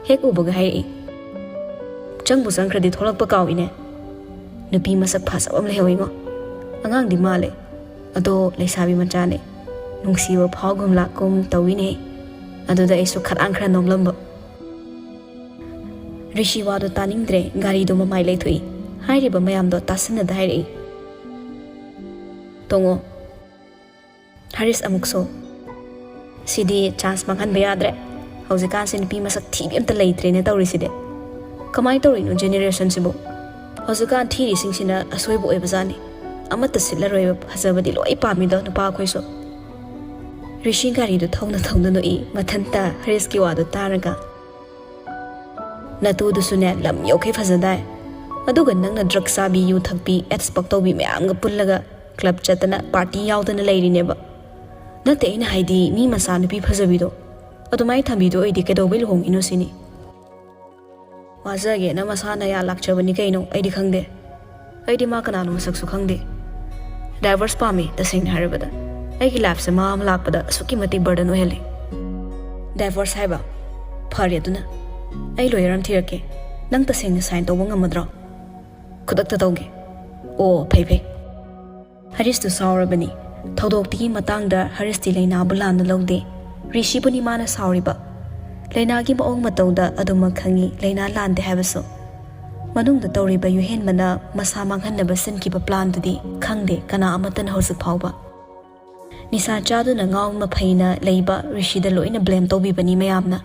ꯍꯦꯛ ꯎꯕꯒ ꯍꯥꯏꯔꯛꯏ꯫ ꯆꯪꯕꯨ ꯆꯪꯈ꯭ꯔꯗꯤ ꯊꯣꯛꯂꯛꯄ ꯀꯥꯎꯏꯅꯦ꯫ ꯅꯨꯄꯤ ꯃꯁꯛ ꯐꯖꯕ ꯑꯃ ꯂꯩꯍꯧꯋꯤꯉꯣ꯫ ꯑꯉꯥꯡꯗꯤ ꯃꯥꯜꯂꯦ꯫ ꯑꯗꯣ ꯂꯩꯁꯥꯕꯤ ꯃꯆꯥꯅꯦ꯫ ꯅꯨꯡꯁꯤꯕ ꯐꯥꯎꯒꯨꯝ ꯂꯥꯛꯀꯨꯝ ꯇꯧꯋꯤꯅꯦ꯫ ꯑꯗꯨꯗ ꯑꯩꯁꯨ ꯈꯗꯥꯡ ꯈꯔ ꯅꯣꯝꯂꯝꯕ꯫ ꯔꯤꯁꯤ ꯋꯥꯗꯣ ꯇꯥꯅꯤꯡꯗ꯭ꯔꯦ, ꯒꯥꯔꯤꯗꯣ ꯃꯃꯥꯏ ꯂꯩꯊꯣꯛꯏ꯫ ꯍꯥꯏꯔꯤꯕ ꯃꯌꯥꯝꯗꯣ ꯇꯥꯁꯤꯟꯅꯗ ꯍꯥꯏꯔꯛꯏ꯫ "ꯇꯣꯡꯉꯣ꯫" ꯍꯔꯤꯁ ꯑꯃꯨꯛꯁꯨ, "ꯁꯤꯗꯤ ꯆꯥꯟꯁ ꯃꯥꯡꯍꯟꯕ ꯌꯥꯗ꯭ꯔꯦ꯫ ꯍꯧꯖꯤꯛꯀꯥꯟꯁꯦ ꯅꯨꯄꯤ ꯃꯁꯛ ꯊꯤꯕꯤ ꯑꯝꯇ ꯂꯩꯇ꯭ꯔꯦꯅꯦ ꯇꯧꯔꯤꯁꯤꯗꯤ꯫ ꯀꯃꯥꯏꯅ ꯇꯧꯔꯤꯅꯣ ꯖꯦꯅꯦꯔꯦꯁꯟꯁꯤꯕꯨ? ꯍꯧꯖꯤꯛꯀꯥꯟ ꯊꯤꯔꯤꯁꯤꯡꯁꯤꯅ ꯑꯁꯣꯏꯕ ꯑꯣꯏꯕꯖꯥꯠꯅꯤ꯫ ꯑꯃꯠꯇ ꯁꯤꯠꯂꯔꯣꯏꯕ, ꯐꯖꯕꯗꯤ ꯂꯣꯏ ꯄꯥꯝꯃꯤꯗꯣ ꯅꯨꯄꯥ ꯑꯩꯈꯣꯏꯁꯨ꯫" ꯔꯤꯁꯤ ꯒꯥꯔꯤꯗꯨ ꯊꯧꯅ ꯊꯧꯅ ꯅꯣꯛꯏ꯫ ꯃꯊꯟꯇ ꯍꯔꯤꯁꯀꯤ ꯋꯥꯗꯨ ꯇꯥꯔꯒ, "ꯅꯇꯨꯗꯨꯁꯨꯅꯦ ꯂꯝ ꯌꯧꯈꯩ ꯐꯖꯗꯥꯏ꯫ ꯑꯗꯨꯒ ꯅꯪꯅ ꯗ꯭ꯔꯒ ꯆꯥꯕꯤ, ꯌꯨ ꯊꯛꯄꯤ, ꯑꯦꯠꯁ ꯄꯛ ꯇꯧꯕꯤ ꯃꯌꯥꯝꯒ ꯄꯨꯜꯂꯒ ꯀ꯭ꯂꯕ ꯆꯠꯇꯅ ꯄꯥꯔꯇꯤ ꯌꯥꯎꯗꯅ ꯂꯩꯔꯤꯅꯦꯕ꯫ ꯅꯠꯇꯦ, ꯑꯩꯅ ꯍꯥꯏꯗꯤ ꯃꯤ ꯃꯆꯥ ꯅꯨꯄꯤ ꯐꯖꯕꯤꯗꯣ ꯑꯗꯨꯃꯥꯏꯅ ꯊꯝꯕꯤꯗꯣ ꯑꯣꯏꯗꯤ ꯀꯩꯗꯧꯕꯩ ꯂꯨꯍꯣꯡꯉꯤꯅꯣ ꯁꯤꯅꯤ꯫ ꯋꯥꯖꯒꯦꯅ ꯃꯁꯥꯅ ꯌꯥ ꯂꯥꯛꯆꯕꯅꯤ ꯀꯩꯅꯣ, ꯑꯩꯗꯤ ꯈꯪꯗꯦ꯫ ꯑꯩꯗꯤ ꯃꯥ ꯀꯅꯥꯅꯣ ꯃꯁꯛꯁꯨ ꯈꯪꯗꯦ꯫ ꯗꯥꯏꯚꯣꯔꯁ ꯄꯥꯝꯃꯤ, ꯇꯁꯦꯡꯅ ꯍꯥꯏꯔꯕꯗ꯫ ꯑꯩꯒꯤ ꯂꯥꯏꯐꯁꯦ ꯃꯥ ꯑꯃ ꯂꯥꯛꯄꯗ ꯑꯁꯨꯛꯀꯤ ꯃꯇꯤꯛ ꯕꯔꯗꯟ ꯑꯣꯏꯍꯜꯂꯤ꯫" "ꯗꯥꯏꯚꯣꯔꯁ ꯍꯥꯏꯕ? ꯐꯔꯦ ꯑꯗꯨꯅ꯫ ꯑꯩ ꯂꯣꯌꯔ ꯑꯃ ꯊꯤꯔꯛꯀꯦ꯫ ꯅꯪ ꯇꯁꯦꯡꯅ ꯁꯥꯏꯟ ꯇꯧꯕ ꯉꯝꯃꯗ꯭ꯔꯣ?" "ꯈꯨꯗꯛꯇ ꯇꯧꯒꯦ꯫" "ꯑꯣ, ꯐꯩ ꯐꯩ꯫" ꯍꯔꯤꯁꯇꯨ ꯁꯥꯎꯔꯕꯅꯤ꯫ ꯊꯧꯗꯣꯛꯇꯨꯒꯤ ꯃꯇꯥꯡꯗ ꯍꯔꯤꯁꯇꯤ ꯂꯩꯅꯥꯕꯨ ꯂꯥꯟꯅ ꯂꯧꯗꯦ꯫ ꯔꯤꯁꯤꯕꯨꯅꯤ ꯃꯥꯅ ꯁꯥꯎꯔꯤꯕ꯫ ꯂꯩꯅꯥꯒꯤ ꯃꯑꯣꯡ ꯃꯇꯧꯗ ꯑꯗꯨꯃꯛ ꯈꯪꯉꯤ ꯂꯩꯅꯥ ꯂꯥꯟꯗꯦ ꯍꯥꯏꯕꯁꯨ꯫ ꯃꯅꯨꯡꯗ ꯇꯧꯔꯤꯕ ꯌꯨꯍꯦꯟꯕꯅ ꯃꯁꯥ ꯃꯥꯡꯍꯟꯅꯕ ꯁꯤꯟꯈꯤꯕ ꯄ꯭ꯂꯥꯟꯗꯨꯗꯤ ꯈꯪꯗꯦ ꯀꯅꯥ ꯑꯃꯠꯇꯅ ꯍꯧꯖꯤꯛ ꯐꯥꯎꯕ꯫ ꯅꯤꯁꯥ ꯆꯥꯗꯨꯅ ꯉꯥꯎ ꯃꯐꯩꯅ ꯂꯩꯕ ꯔꯤꯁꯤꯗ ꯂꯣꯏꯅ ꯕ꯭ꯂꯦꯝ ꯇꯧꯕꯤꯕꯅꯤ ꯃꯌꯥꯝꯅ꯫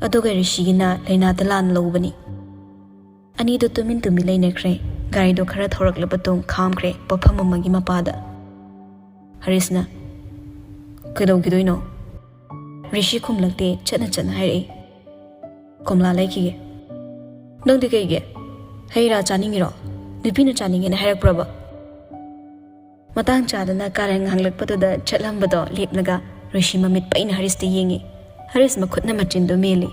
ꯑꯗꯨꯒ ꯔꯤꯁꯤꯒꯤꯅ ꯂꯩꯅꯥꯗ ꯂꯥꯟ ꯂꯧꯕꯅꯤ꯫ ꯑꯅꯤꯗꯨ ꯇꯨꯃꯤꯟ ꯇꯨꯃꯤꯟ ꯂꯩꯅꯈ꯭ꯔꯦ꯫ ꯒꯥꯔꯤꯗꯨ ꯈꯔ ꯊꯧꯔꯛꯂꯕ ꯇꯨꯡ ꯈꯥꯝꯈ꯭ꯔꯦ ꯄꯣꯠꯐꯝ ꯑꯃꯒꯤ ꯃꯄꯥꯗ꯫ ꯍꯔꯤꯁꯅ, "ꯀꯩꯗꯧꯈꯤꯗꯣꯏꯅꯣ?" ꯔꯤꯁꯤ ꯈꯨꯝꯂꯛꯇꯦ, ꯆꯠꯅ ꯆꯠꯅ ꯍꯥꯏꯔꯛꯏ, "ꯀꯣꯝꯂꯥ ꯂꯩꯈꯤꯒꯦ꯫" "ꯅꯪꯗꯤ ꯀꯩꯒꯤ? ꯍꯩ ꯔꯥ ꯆꯥꯅꯤꯡꯉꯤꯔꯣ? ꯅꯨꯄꯤꯅ ꯆꯥꯅꯤꯡꯉꯦꯅ ꯍꯥꯏꯔꯛꯄ꯭ꯔꯕ?" ꯃꯇꯥꯡ ꯆꯥꯗꯅ ꯀꯥꯔꯟ ꯉꯥꯡꯂꯛꯄꯗꯨꯗ ꯆꯠꯂꯝꯕꯗꯣ ꯂꯦꯞꯂꯒ ꯔꯤꯁꯤ ꯃꯃꯤꯠ ꯄꯩꯅ ꯍꯔꯤꯁꯇ ꯌꯦꯡꯉꯤ꯫ ꯍꯔꯤꯁ ꯃꯈꯨꯠꯅ ꯃꯆꯤꯟꯗꯨ ꯃꯦꯜꯂꯤ꯫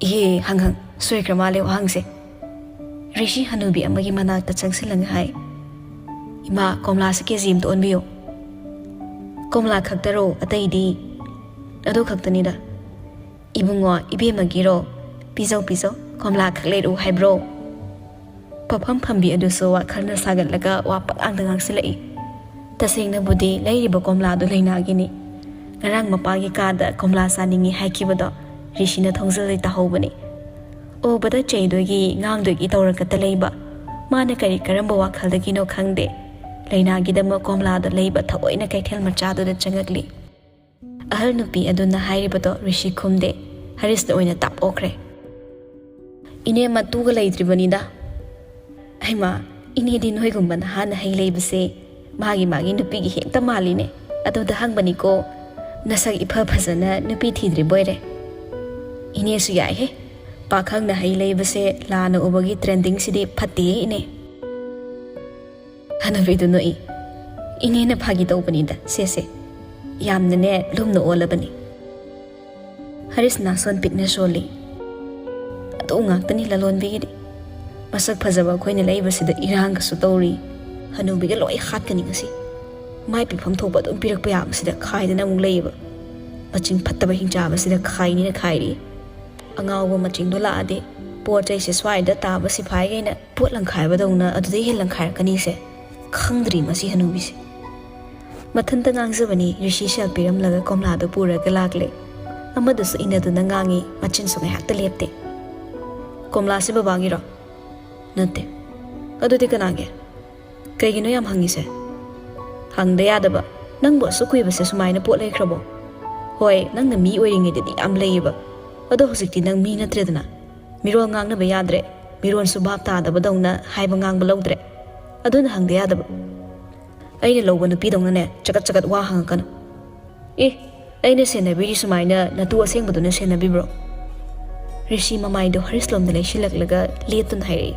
"ꯏꯍꯦ, ꯍꯪ ꯍꯪ, ꯁꯣꯏꯈ꯭ꯔ ꯃꯥꯜꯂꯦ ꯋꯥꯍꯪꯁꯦ꯫" ꯔꯤꯁꯤ ꯍꯅꯨꯕꯤ ꯑꯃꯒꯤ ꯃꯅꯥꯛꯇ ꯆꯪꯁꯤꯜꯂꯒ ꯍꯥꯏ, "ꯏꯃꯥ, ꯀꯣꯝꯂꯥꯁꯦ ꯀꯦ ꯖꯤ ꯑꯃꯇ ꯑꯣꯟꯕꯤꯌꯨ꯫" "ꯀꯣꯝꯂꯥ ꯈꯛꯇꯔꯣ, ꯑꯇꯩꯗꯤ?" "ꯑꯗꯨ ꯈꯛꯇꯅꯤꯗ꯫" "ꯏꯕꯨꯡꯉꯣ, ꯏꯕꯦꯝꯃꯒꯤꯔꯣ? ꯄꯤꯖꯧ, ꯄꯤꯖꯧ, ꯀꯣꯝꯂꯥ ꯈꯛ ꯂꯩꯔꯛꯎ ꯍꯥꯏꯕ꯭ꯔꯣ?" ꯄꯣꯠꯐꯝ ꯐꯝꯕꯤ ꯑꯗꯨꯁꯨ ꯋꯥꯈꯜꯅ ꯁꯥꯒꯠꯂꯒ ꯋꯥ ꯄꯉꯥꯡꯗ ꯉꯥꯡꯁꯤꯜꯂꯛꯏ꯫ ꯇꯁꯦꯡꯅꯕꯨꯗꯤ ꯂꯩꯔꯤꯕ ꯀꯣꯝꯂꯥꯗꯨ ꯂꯩꯅꯥꯒꯤꯅꯤ꯫ ꯉꯔꯥꯡ ꯃꯄꯥꯒꯤ ꯀꯥꯗ ꯀꯣꯝꯂꯥ ꯆꯥꯅꯤꯡꯉꯤ ꯍꯥꯏꯈꯤꯕꯗꯣ ꯔꯤꯁꯤꯅ ꯊꯣꯡꯖꯤꯜꯂꯩ ꯇꯥꯍꯧꯕꯅꯤ꯫ ꯎꯕꯗ ꯆꯩꯗꯣꯏꯒꯤ ꯉꯥꯡꯗꯣꯏꯒꯤ ꯇꯧꯔꯒꯇ ꯂꯩꯕ꯫ ꯃꯥꯅ ꯀꯔꯤ ꯀꯔꯝꯕ ꯋꯥꯈꯜꯗꯒꯤꯅꯣ ꯈꯪꯗꯦ, ꯂꯩꯅꯥꯒꯤꯗꯃꯛ ꯀꯣꯝꯂꯥꯗꯣ ꯂꯩꯕ ꯊꯑꯣꯏꯅ ꯀꯩꯊꯦꯜ ꯃꯆꯥꯗꯨꯗ ꯆꯪꯉꯛꯂꯤ꯫ ꯑꯍꯜ ꯅꯨꯄꯤ ꯑꯗꯨꯅ ꯍꯥꯏꯔꯤꯕꯗꯣ ꯔꯤꯁꯤ ꯈꯨꯝꯗꯦ, ꯍꯔꯤꯁꯅ ꯑꯣꯏꯅ ꯇꯥꯞ ꯑꯣꯛꯈ꯭ꯔꯦ꯫ "ꯏꯅꯦ, ꯃꯇꯨꯒ ꯂꯩꯇ꯭ꯔꯤꯕꯅꯤꯗ꯫" "ꯍꯩꯃꯥ, ꯏꯅꯦꯗꯤ ꯅꯣꯏꯒꯨꯝꯕ ꯅꯍꯥꯅ ꯍꯩ ꯂꯩꯕꯁꯦ ꯃꯥꯒꯤ ꯃꯥꯒꯤ ꯅꯨꯄꯤꯒꯤ ꯍꯦꯛꯇ ꯃꯥꯜꯂꯤꯅꯦ꯫ ꯑꯗꯨꯗ ꯍꯪꯕꯅꯤꯀꯣ, ꯅꯁꯛ ꯏꯐ ꯐꯖꯅ ꯅꯨꯄꯤ ꯊꯤꯗ꯭ꯔꯤꯕꯣꯏꯔꯦ꯫ ꯏꯅꯦꯁꯨ ꯌꯥꯏꯍꯦ, ꯄꯥꯈꯪꯅ ꯍꯩ ꯂꯩꯕꯁꯦ ꯂꯥꯟꯅ ꯎꯕꯒꯤ ꯇ꯭ꯔꯦꯟꯗꯤꯡꯁꯤꯗꯤ ꯐꯠꯇꯦꯍꯦ ꯏꯅꯦ꯫ ꯍꯅꯨꯕꯤꯗꯨ ꯅꯣꯛꯏ꯫ ꯏꯅꯦꯅ ꯐꯥꯒꯤ ꯇꯧꯕꯅꯤꯗ ꯁꯦꯁꯦ, ꯌꯥꯝꯅꯅꯦ ꯂꯨꯝꯅ ꯑꯣꯜꯂꯕꯅꯤ꯫ ꯍꯔꯤꯁ ꯅꯥꯁꯣꯟ ꯄꯤꯛꯅ ꯁꯣꯜꯂꯤ꯫ ꯑꯗꯨ ꯉꯥꯛꯇꯅꯤ ꯂꯂꯣꯟꯕꯤꯒꯤꯗꯤ꯫ ꯃꯁꯛ ꯐꯖꯕ ꯑꯩꯈꯣꯏꯅ ꯂꯩꯕꯁꯤꯗ ꯏꯔꯥꯡꯒꯁꯨ ꯇꯧꯔꯤ꯫ ꯍꯅꯨꯕꯤꯒ ꯂꯣꯏ ꯍꯥꯠꯀꯅꯤ ꯉꯁꯤ꯫ ꯃꯥꯏ ꯄꯤꯐꯝ ꯊꯣꯛꯄ ꯑꯗꯨꯝ ꯄꯤꯔꯛꯄ ꯌꯥꯕꯁꯤꯗ ꯈꯥꯏꯗꯅ ꯑꯃꯨꯛ ꯂꯩꯌꯦꯕ꯫ ꯃꯆꯤꯡ ꯐꯠꯇꯕ ꯍꯤꯡꯆꯥꯕꯁꯤꯗ ꯈꯥꯏꯅꯤꯅ ꯈꯥꯏꯔꯤ꯫ ꯑꯉꯥꯎꯕ ꯃꯆꯤꯡꯗꯣ ꯂꯥꯛꯑꯗꯤ ꯄꯣꯠ ꯆꯩꯁꯦ ꯁ꯭ꯋꯥꯏꯗ ꯇꯥꯕ ꯁꯤꯐꯥꯏꯈꯩꯅ ꯄꯣꯠ ꯂꯪꯈꯥꯏꯕꯗꯧꯅ ꯑꯗꯨꯗꯩ ꯍꯦꯟ ꯂꯪꯈꯥꯏꯔꯛꯀꯅꯤꯁꯦ꯫ ꯈꯪꯗ꯭ꯔꯤ ꯃꯁꯤ ꯍꯅꯨꯕꯤꯁꯦ꯫ ꯃꯊꯟꯇ ꯉꯥꯡꯖꯕꯅꯤ꯫ ꯔꯤꯁꯤ ꯁꯦꯜ ꯄꯤꯔꯝꯂꯒ ꯀꯣꯝꯂꯥꯗꯨ ꯄꯨꯔꯒ ꯂꯥꯛꯂꯦ꯫ ꯑꯃꯗꯨꯁꯨ ꯏꯟꯅꯗꯨꯅ ꯉꯥꯡꯉꯤ, ꯃꯆꯤꯟꯁꯨ ꯉꯥꯏꯍꯥꯛꯇ ꯂꯦꯞꯇꯦ꯫ "ꯀꯣꯝꯂꯥꯁꯦ ꯕꯕꯥꯒꯤꯔꯣ?" "ꯅꯠꯇꯦ꯫ ꯑꯗꯨꯗꯤ ꯀꯅꯥꯒꯤ? ꯀꯩꯒꯤꯅꯣ ꯌꯥꯝ ꯍꯪꯉꯤꯁꯦ?" "ꯍꯪꯗ ꯌꯥꯗꯕ꯫ ꯅꯪꯕꯨ ꯑꯁꯨꯛ ꯀꯨꯏꯕꯁꯦ ꯁꯨꯃꯥꯏꯅ ꯄꯣꯠ ꯂꯩꯈ꯭ꯔꯕꯣ? ꯍꯣꯏ, ꯅꯪꯅ ꯃꯤ ꯑꯣꯏꯔꯤꯉꯩꯗꯗꯤ ꯌꯥꯝ ꯂꯩꯌꯦꯕ, ꯑꯗꯣ ꯍꯧꯖꯤꯛꯇꯤ ꯅꯪ ꯃꯤ ꯅꯠꯇ꯭ꯔꯦꯗꯅ꯫ ꯃꯤꯔꯣꯜ ꯉꯥꯡꯅꯕ ꯌꯥꯗ꯭ꯔꯦ꯫ ꯃꯤꯔꯣꯜꯁꯨ ꯚꯥꯞ ꯇꯥꯗꯕꯗꯧꯅ ꯍꯥꯏꯕ ꯉꯥꯡꯕ ꯂꯧꯗ꯭ꯔꯦ꯫ ꯑꯗꯨꯅ ꯍꯪꯗ ꯌꯥꯗꯕ꯫ ꯑꯩꯅ ꯂꯧꯕ ꯅꯨꯄꯤꯗꯧꯅꯅꯦ ꯆꯒꯠ ꯆꯒꯠ ꯋꯥ ꯍꯪꯉꯛꯀꯅꯨ꯫ ꯑꯦ, ꯑꯩꯅ ꯁꯦꯟꯅꯕꯤꯔꯤ ꯁꯨꯃꯥꯏꯅ ꯅꯇꯨ ꯑꯁꯦꯡꯕꯗꯨꯅ ꯁꯦꯟꯅꯕꯤꯕ꯭ꯔꯣ?" ꯔꯤꯁꯤ ꯃꯃꯥꯏꯗꯣ ꯍꯔꯤꯁꯂꯣꯝꯗ ꯂꯩꯁꯤꯜꯂꯛꯂꯒ ꯂꯦꯞꯇꯨꯅ ꯍꯥꯏꯔꯛꯏ꯫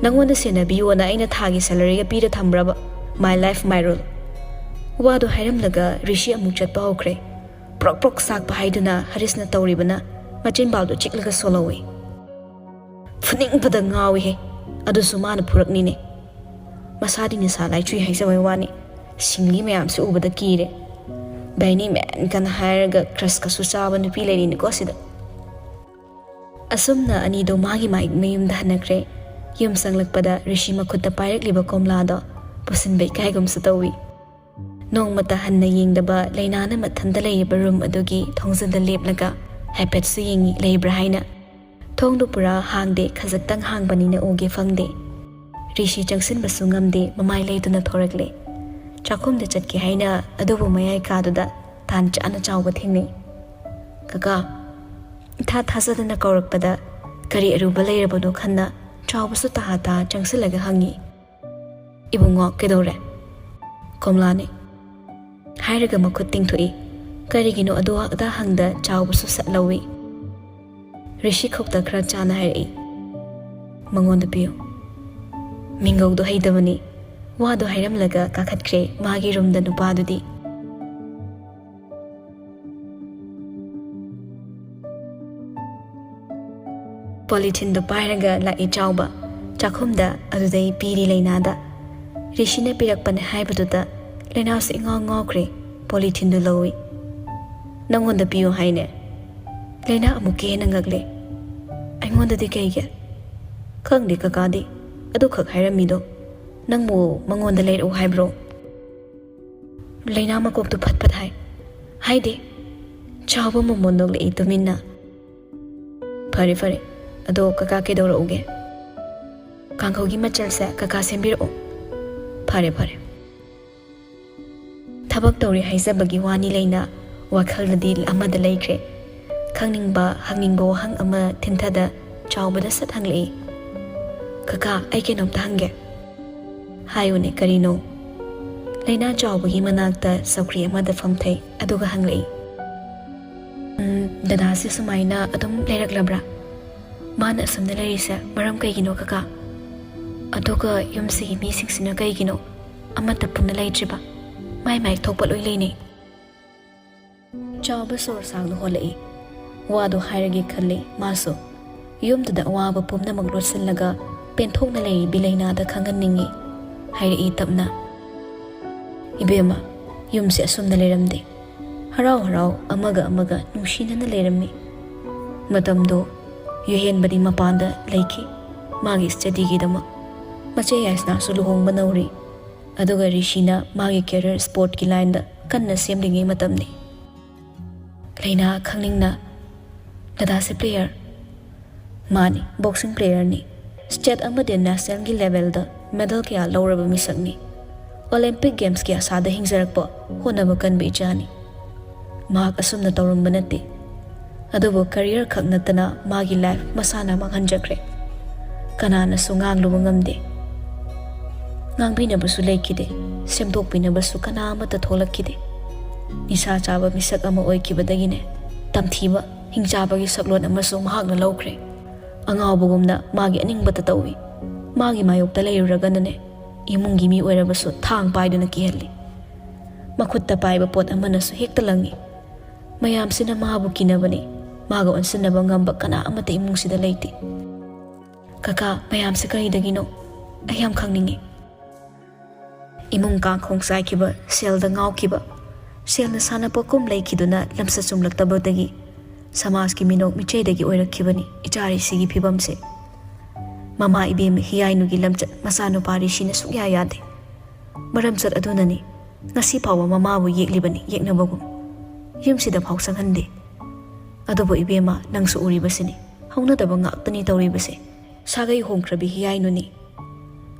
"ꯅꯪꯉꯣꯟꯗ ꯁꯦꯟꯅꯕꯤꯌꯣꯅ ꯑꯩꯅ ꯊꯥꯒꯤ ꯁꯦꯂꯔꯤꯒ ꯄꯤꯔ ꯊꯝꯕ꯭ꯔꯕ? My life, my rule." ꯋꯥꯗꯣ ꯍꯥꯏꯔꯝꯂꯒ ꯔꯤꯁꯤ ꯑꯃꯨꯛ ꯆꯠꯄ ꯍꯧꯈ꯭ꯔꯦ꯫ ꯄ꯭ꯔꯣꯛ ꯄ꯭ꯔꯣꯛ ꯆꯥꯛꯄ ꯍꯥꯏꯗꯨꯅ ꯍꯔꯤꯁꯅ ꯇꯧꯔꯤꯕꯅ ꯃꯆꯤꯟꯕꯥꯜꯗꯣ ꯆꯤꯛꯂꯒ ꯁꯣꯜꯍꯧꯏ꯫ ꯐꯨꯅꯤꯡꯕꯗ ꯉꯥꯎꯏꯍꯦ꯫ ꯑꯗꯨꯁꯨ ꯃꯥꯅ ꯐꯨꯔꯛꯅꯤꯅꯦ꯫ ꯃꯁꯥꯗꯤ ꯅꯤꯁꯥ ꯂꯥꯏꯆꯨꯏ ꯍꯥꯏꯖꯕꯩ ꯋꯥꯅꯤ꯫ ꯁꯤꯡꯂꯤ ꯃꯌꯥꯝꯁꯤ ꯎꯕꯗ ꯀꯤꯔꯦ꯫ ꯕꯩꯅꯤ ꯃꯦꯟ ꯀꯅ ꯍꯥꯏꯔꯒ ꯀ꯭ꯔꯁꯀꯁꯨ ꯆꯥꯕ ꯅꯨꯄꯤ ꯂꯩꯔꯤꯅꯤꯀꯣ ꯁꯤꯗ꯫ ꯑꯁꯨꯝꯅ ꯑꯅꯤꯗꯣ ꯃꯥꯒꯤ ꯃꯥꯒꯤ ꯃꯌꯨꯝꯗ ꯍꯟꯅꯈ꯭ꯔꯦ꯫ ꯌꯨꯝ ꯆꯪꯂꯛꯄꯗ ꯔꯤꯁꯤ ꯃꯈꯨꯠꯇ ꯄꯥꯏꯔꯛꯂꯤꯕ ꯀꯣꯝꯂꯥꯗꯣ ꯄꯨꯁꯤꯟꯕ ꯏꯀꯥꯏꯒꯨꯝꯁꯨ ꯇꯧꯏ꯫ ꯅꯣꯡꯃꯇ ꯍꯟꯅ ꯌꯦꯡꯗꯕ ꯂꯩꯅꯥꯅ ꯃꯊꯟꯇ ꯂꯩꯔꯤꯕ ꯔꯨꯝ ꯑꯗꯨꯒꯤ ꯊꯣꯡꯖꯤꯟꯗ ꯂꯦꯞꯂꯒ ꯍꯥꯏꯐꯦꯠꯁꯨ ꯌꯦꯡꯉꯤ ꯂꯩꯕ꯭ꯔꯥ ꯍꯥꯏꯅ꯫ ꯊꯣꯡꯗꯨ ꯄꯨꯔꯥ ꯍꯥꯡꯗꯦ, ꯈꯖꯤꯛꯇꯪ ꯍꯥꯡꯕꯅꯤꯅ ꯎꯒꯦ ꯐꯪꯗꯦ꯫ ꯔꯤꯁꯤ ꯆꯪꯁꯤꯟꯕꯁꯨ ꯉꯝꯗꯦ, ꯃꯃꯥꯏ ꯂꯩꯗꯨꯅ ꯊꯣꯔꯛꯂꯦ꯫ ꯆꯥꯛꯈꯨꯝꯗ ꯆꯠꯀꯦ ꯍꯥꯏꯅ ꯑꯗꯨꯕꯨ ꯃꯌꯥꯏ ꯀꯥꯗꯨꯗ ꯇꯥꯟ ꯆꯥꯅ ꯆꯥꯎꯕ ꯊꯦꯡꯅꯩ꯫ "ꯀꯀꯥ, ꯏꯊꯥ ꯊꯥꯖꯗꯅ ꯀꯧꯔꯛꯄꯗ ꯀꯔꯤ ꯑꯔꯨꯕ ꯂꯩꯔꯕꯅꯣ?" ꯈꯟꯅ ꯆꯥꯎꯕꯁꯨ ꯇꯥꯍꯥ ꯇꯥꯍꯥ ꯆꯪꯁꯤꯜꯂꯒ ꯍꯪꯉꯤ꯫ "ꯏꯕꯨꯡꯉꯣ, ꯀꯩꯗꯧꯔꯦ?" "ꯀꯣꯝꯂꯥꯅꯦ꯫ ꯍꯥꯏꯔꯒ ꯃꯈꯨꯠ ꯇꯤꯡꯊꯣꯛꯏ꯫ ꯀꯔꯤꯒꯤꯅꯣ ꯑꯗꯨ ꯑꯗꯥ ꯍꯪꯗ ꯆꯥꯎꯕꯁꯨ ꯁꯠ ꯂꯧꯏ꯫ ꯔꯤꯁꯤ ꯈꯧꯇ ꯈꯔ ꯆꯥꯅ ꯍꯥꯏꯔꯛꯏ, "ꯃꯉꯣꯟꯗ ꯄꯤꯌꯨ"꯫ ꯃꯤꯡꯒꯧꯗꯣ ꯍꯩꯇꯕꯅꯤ꯫ ꯋꯥꯗꯣ ꯍꯥꯏꯔꯝꯂꯒ ꯀꯥꯈꯠꯈ꯭ꯔꯦ ꯃꯥꯒꯤ ꯔꯨꯝꯗ ꯅꯨꯄꯥꯗꯨꯗꯤ꯫ ꯄꯣꯂꯤꯊꯤꯟꯗꯨ ꯄꯥꯏꯔꯒ ꯂꯥꯛꯏ ꯆꯥꯎꯕ꯫ ꯆꯥꯛꯈꯨꯝꯗ ꯑꯗꯨꯗꯩ ꯄꯤꯔꯤ ꯂꯩꯅꯥꯗ꯫ ꯔꯤꯁꯤꯅ ꯄꯤꯔꯛꯄꯅꯦ ꯍꯥꯏꯕꯗꯨꯗ ꯂꯩꯅꯥꯁꯨ ꯏꯉꯥꯎ ꯉꯥꯎꯈ꯭ꯔꯦ꯫ ꯄꯣꯂꯤꯊꯤꯟꯗꯨ ꯂꯧꯏ꯫ "ꯅꯪꯉꯣꯟꯗ ꯄꯤꯌꯨ ꯍꯥꯏꯅꯦ?" ꯂꯩꯅꯥ ꯑꯃꯨꯛꯀ ꯍꯦꯟꯅ ꯉꯛꯂꯦ꯫ "ꯑꯩꯉꯣꯟꯗꯗꯤ ꯀꯩꯒꯤ?" "ꯈꯪꯗꯦ ꯀꯀꯥꯗꯤ, ꯑꯗꯨꯈꯛ ꯍꯥꯏꯔꯝꯃꯤꯗꯣ꯫ ꯅꯪꯕꯨ ꯃꯉꯣꯟꯗ ꯂꯩꯔꯛꯎ ꯍꯥꯏꯕ꯭ꯔꯣ?" ꯂꯩꯅꯥ ꯃꯀꯣꯛꯇꯨ ꯐꯠ ꯐꯠ ꯍꯥꯏ꯫ "ꯍꯥꯏꯗꯦ"꯫ ꯆꯥꯎꯕ ꯃꯃꯣꯟ ꯅꯣꯛꯂꯛꯏ ꯇꯨꯃꯤꯟꯅ꯫ "ꯐꯔꯦ ꯐꯔꯦ, ꯑꯗꯣ ꯀꯀꯥ ꯀꯩꯗꯧꯔꯛꯎꯒꯦ?" "ꯀꯥꯡꯍꯧꯒꯤ ꯃꯆꯜꯁꯦ ꯀꯀꯥ ꯁꯦꯝꯕꯤꯔꯛꯑꯣ"꯫ "ꯐꯔꯦ ꯐꯔꯦ"꯫ ꯊꯕꯛ ꯇꯧꯔꯤ ꯍꯥꯏꯖꯕꯒꯤ ꯋꯥꯅꯤ ꯂꯩꯅꯥ, ꯋꯥꯈꯜꯗꯗꯤ ꯑꯃꯗ ꯂꯩꯈ꯭ꯔꯦ꯫ ꯈꯪꯅꯤꯡꯕ ꯍꯪꯅꯤꯡꯕ ꯋꯥꯍꯪ ꯑꯃ ꯊꯤꯟꯊꯗ ꯆꯥꯎꯕꯗ ꯁꯠ ꯍꯪꯂꯛꯏ꯫ "ꯀꯀꯥ, ꯑꯩ ꯀꯩꯅꯣꯝꯇ ꯍꯪꯒꯦ"꯫ "ꯍꯥꯏꯌꯨꯅꯦ, ꯀꯔꯤꯅꯣ?" ꯂꯩꯅꯥ ꯆꯥꯎꯕꯒꯤ ꯃꯅꯥꯛꯇ ꯆꯧꯀ꯭ꯔꯤ ꯑꯃꯗ ꯐꯝꯊꯩ, ꯑꯗꯨꯒ ꯍꯪꯂꯛꯏ꯫ "ꯎꯝ, ꯗꯗꯥꯁꯦ ꯁꯨꯃꯥꯏꯅ ꯑꯗꯨꯝ ꯂꯩꯔꯛꯂꯕ꯭ꯔꯥ? ꯃꯥꯅ ꯑꯁꯨꯝꯅ ꯂꯩꯔꯤꯁꯦ ꯃꯔꯝ ꯀꯩꯒꯤꯅꯣ ꯀꯀꯥ? ꯑꯗꯨꯒ ꯌꯨꯝꯁꯤꯒꯤ ꯃꯤꯁꯤꯡꯁꯤꯅ ꯀꯩꯒꯤꯅꯣ ꯑꯃꯠꯇ ꯄꯨꯟꯅ ꯂꯩꯇ꯭ꯔꯤꯕ? ꯃꯥꯏ ꯃꯥꯏ ꯊꯣꯛꯄ ꯂꯣꯏ ꯂꯩꯅꯩ"꯫ ꯆꯥꯎꯕ ꯁꯣꯔ ꯁꯥꯡꯅ ꯍꯣꯜꯂꯛꯏ꯫ ꯋꯥꯗꯣ ꯍꯥꯏꯔꯒꯦ ꯈꯜꯂꯤ ꯃꯥꯁꯨ꯫ ꯌꯨꯝꯗꯨꯗ ꯑꯋꯥꯕ ꯄꯨꯝꯅꯃꯛ ꯂꯣꯠꯁꯤꯜꯂꯒ ꯄꯦꯟꯊꯣꯛꯅ ꯂꯩꯔꯤꯕꯤ ꯂꯩꯅꯥꯗ ꯈꯪꯍꯟꯅꯤꯡꯏ꯫ ꯍꯥꯏꯔꯛꯏ ꯇꯞꯅ꯫ "ꯏꯕꯦꯝꯃ, ꯌꯨꯝꯁꯦ ꯑꯁꯨꯝꯅ ꯂꯩꯔꯝꯗꯦ꯫ ꯍꯔꯥꯎ ꯍꯔꯥꯎ ꯑꯃꯒ ꯑꯃꯒ ꯅꯨꯡꯁꯤꯅꯅ ꯂꯩꯔꯝꯃꯤ꯫ ꯃꯇꯝꯗꯣ ꯌꯨꯍꯦꯟꯕꯗꯤ ꯃꯄꯥꯟꯗ ꯂꯩꯈꯤ, ꯃꯥꯒꯤ ꯁ꯭ꯇꯗꯤꯒꯤꯗꯃꯛ꯫ ꯃꯆꯦ ꯌꯥꯏꯁꯅꯥꯁꯨ ꯂꯨꯍꯣꯡꯕ ꯅꯧꯔꯤ꯫ ꯑꯗꯨꯒ ꯔꯤꯁꯤꯅ ꯃꯥꯒꯤ ꯀꯦꯔꯤꯌꯔ ꯁ꯭ꯄꯣꯔꯠꯀꯤ ꯂꯥꯏꯟꯗ ꯀꯟꯅ ꯁꯦꯝꯂꯤꯉꯩ ꯃꯇꯝꯅꯤ"꯫ ꯂꯩꯅꯥ ꯈꯪꯅꯤꯡꯅ, "ꯗꯗꯥꯁꯦ ꯄ꯭ꯂꯦꯌꯔ?" "ꯃꯥꯅꯤ, ꯕꯣꯛꯁꯤꯡ ꯄ꯭ꯂꯦꯌꯔꯅꯤ꯫ ꯁ꯭ꯇꯦꯠ ꯑꯃꯗꯤ ꯅꯦꯁꯅꯦꯜꯒꯤ ꯂꯦꯚꯦꯜꯗ ꯃꯦꯗꯜ ꯀꯌꯥ ꯂꯧꯔꯕ ꯃꯤꯁꯛꯅꯤ꯫ ꯑꯣꯂꯦꯝꯄꯤꯛ ꯒꯦꯝꯁꯀꯤ ꯑꯁꯥꯗ ꯍꯤꯡꯖꯔꯛꯄ ꯍꯣꯠꯅꯕ ꯀꯟꯕ ꯏꯆꯥꯅꯤ꯫ ꯃꯍꯥꯛ ꯑꯁꯨꯝꯅ ꯇꯧꯔꯝꯕ ꯅꯠꯇꯦ꯫ ꯑꯗꯨꯕꯨ ꯀꯦꯔꯤꯌꯔ ꯈꯛ ꯅꯠꯇꯅ ꯃꯥꯒꯤ ꯂꯥꯏꯐ ꯃꯁꯥꯅ ꯃꯥꯡꯍꯟꯖꯈ꯭ꯔꯦ꯫ ꯀꯅꯥꯅꯁꯨ ꯉꯥꯡꯂꯨꯕ ꯉꯝꯗꯦ꯫ ꯉꯥꯡꯕꯤꯅꯕꯁꯨ ꯂꯩꯈꯤꯗꯦ, ꯁꯦꯝꯗꯣꯛꯄꯤꯅꯕꯁꯨ ꯀꯅꯥ ꯑꯃꯠꯇ ꯊꯣꯛꯂꯛꯈꯤꯗꯦ"꯫ ꯅꯤꯁꯥ ꯆꯥꯕ ꯃꯤꯁꯛ ꯑꯃ ꯑꯣꯏꯈꯤꯕꯗꯒꯤꯅꯦ, ꯇꯝꯊꯤꯕ ꯍꯤꯡꯆꯥꯕꯒꯤ ꯁꯛꯂꯣꯟ ꯑꯃꯁꯨ ꯃꯍꯥꯛꯅ ꯂꯧꯈ꯭ꯔꯦ꯫ ꯑꯉꯥꯎꯕꯒꯨꯝꯅ ꯃꯥꯒꯤ ꯑꯅꯤꯡꯕꯇ ꯇꯧꯏ꯫ ꯃꯥꯒꯤ ꯃꯥꯌꯣꯛꯇ ꯂꯩꯔꯨꯔꯒꯅꯅꯦ, ꯏꯃꯨꯡꯒꯤ ꯃꯤ ꯑꯣꯏꯔꯕꯁꯨ ꯊꯥꯡ ꯄꯥꯏꯗꯨꯅ ꯀꯤꯍꯜꯂꯤ꯫ ꯃꯈꯨꯠꯇ ꯄꯥꯏꯕ ꯄꯣꯠ ꯑꯃꯅꯁꯨ ꯍꯦꯛꯇ ꯂꯪꯏ꯫ ꯃꯌꯥꯝꯁꯤꯅ ꯃꯥꯕꯨ ꯀꯤꯅꯕꯅꯤ꯫ ꯃꯥꯒ ꯑꯣꯟꯁꯤꯟꯅꯕ ꯉꯝꯕ ꯀꯅꯥ ꯑꯃꯠꯇ ꯏꯃꯨꯡꯁꯤꯗ ꯂꯩꯇꯦ꯫ "ꯀꯀꯥ, ꯃꯌꯥꯝꯁꯦ ꯀꯔꯤꯗꯒꯤꯅꯣ? ꯑꯩ ꯌꯥꯝ ꯈꯪꯅꯤꯡꯉꯤ꯫" ꯏꯃꯨꯡ ꯀꯥꯡꯈꯣꯡ ꯆꯥꯏꯈꯤꯕ, ꯁꯦꯜꯗ ꯉꯥꯎꯈꯤꯕ, ꯁꯦꯜꯅ ꯁꯥꯟꯅꯄꯣꯠꯀꯨꯝ ꯂꯩꯈꯤꯗꯨꯅ ꯂꯝꯆꯠ ꯆꯨꯝꯂꯛꯇꯕꯗꯒꯤ ꯁꯃꯥꯖꯀꯤ ꯃꯤꯅꯣꯛ ꯃꯤꯆꯩꯗꯒꯤ ꯑꯣꯏꯔꯛꯈꯤꯕꯅꯤ ꯏꯆꯥ ꯔꯤꯁꯤꯒꯤ ꯐꯤꯕꯝꯁꯦ꯫ ꯃꯃꯥ ꯏꯕꯦꯝꯃ ꯍꯤꯌꯥꯏꯅꯨꯒꯤ ꯂꯝꯆꯠ ꯃꯆꯥꯅꯨꯄꯥ ꯔꯤꯁꯤꯅ ꯁꯨꯛꯌꯥ ꯌꯥꯗꯦ꯫ ꯃꯔꯝꯆꯠ ꯑꯗꯨꯅꯅꯤ ꯉꯁꯤ ꯐꯥꯎꯕ ꯃꯃꯥꯕꯨ ꯌꯦꯛꯂꯤꯕꯅꯤ ꯌꯦꯛꯅꯕꯒꯨꯝ꯫ ꯌꯨꯝꯁꯤꯗ ꯐꯥꯎ ꯆꯪꯍꯟꯗꯦ꯫ ꯑꯗꯨꯕꯨ ꯏꯕꯦꯝꯃ, ꯅꯪꯁꯨ ꯎꯔꯤꯕꯁꯤꯅꯤ, ꯍꯧꯅꯗꯕ ꯉꯥꯛꯇꯅꯤ ꯇꯧꯔꯤꯕꯁꯦ꯫ ꯁꯥꯒꯩ ꯍꯣꯡꯈ꯭ꯔꯕꯤ ꯍꯤꯌꯥꯏꯅꯨꯅꯤ꯫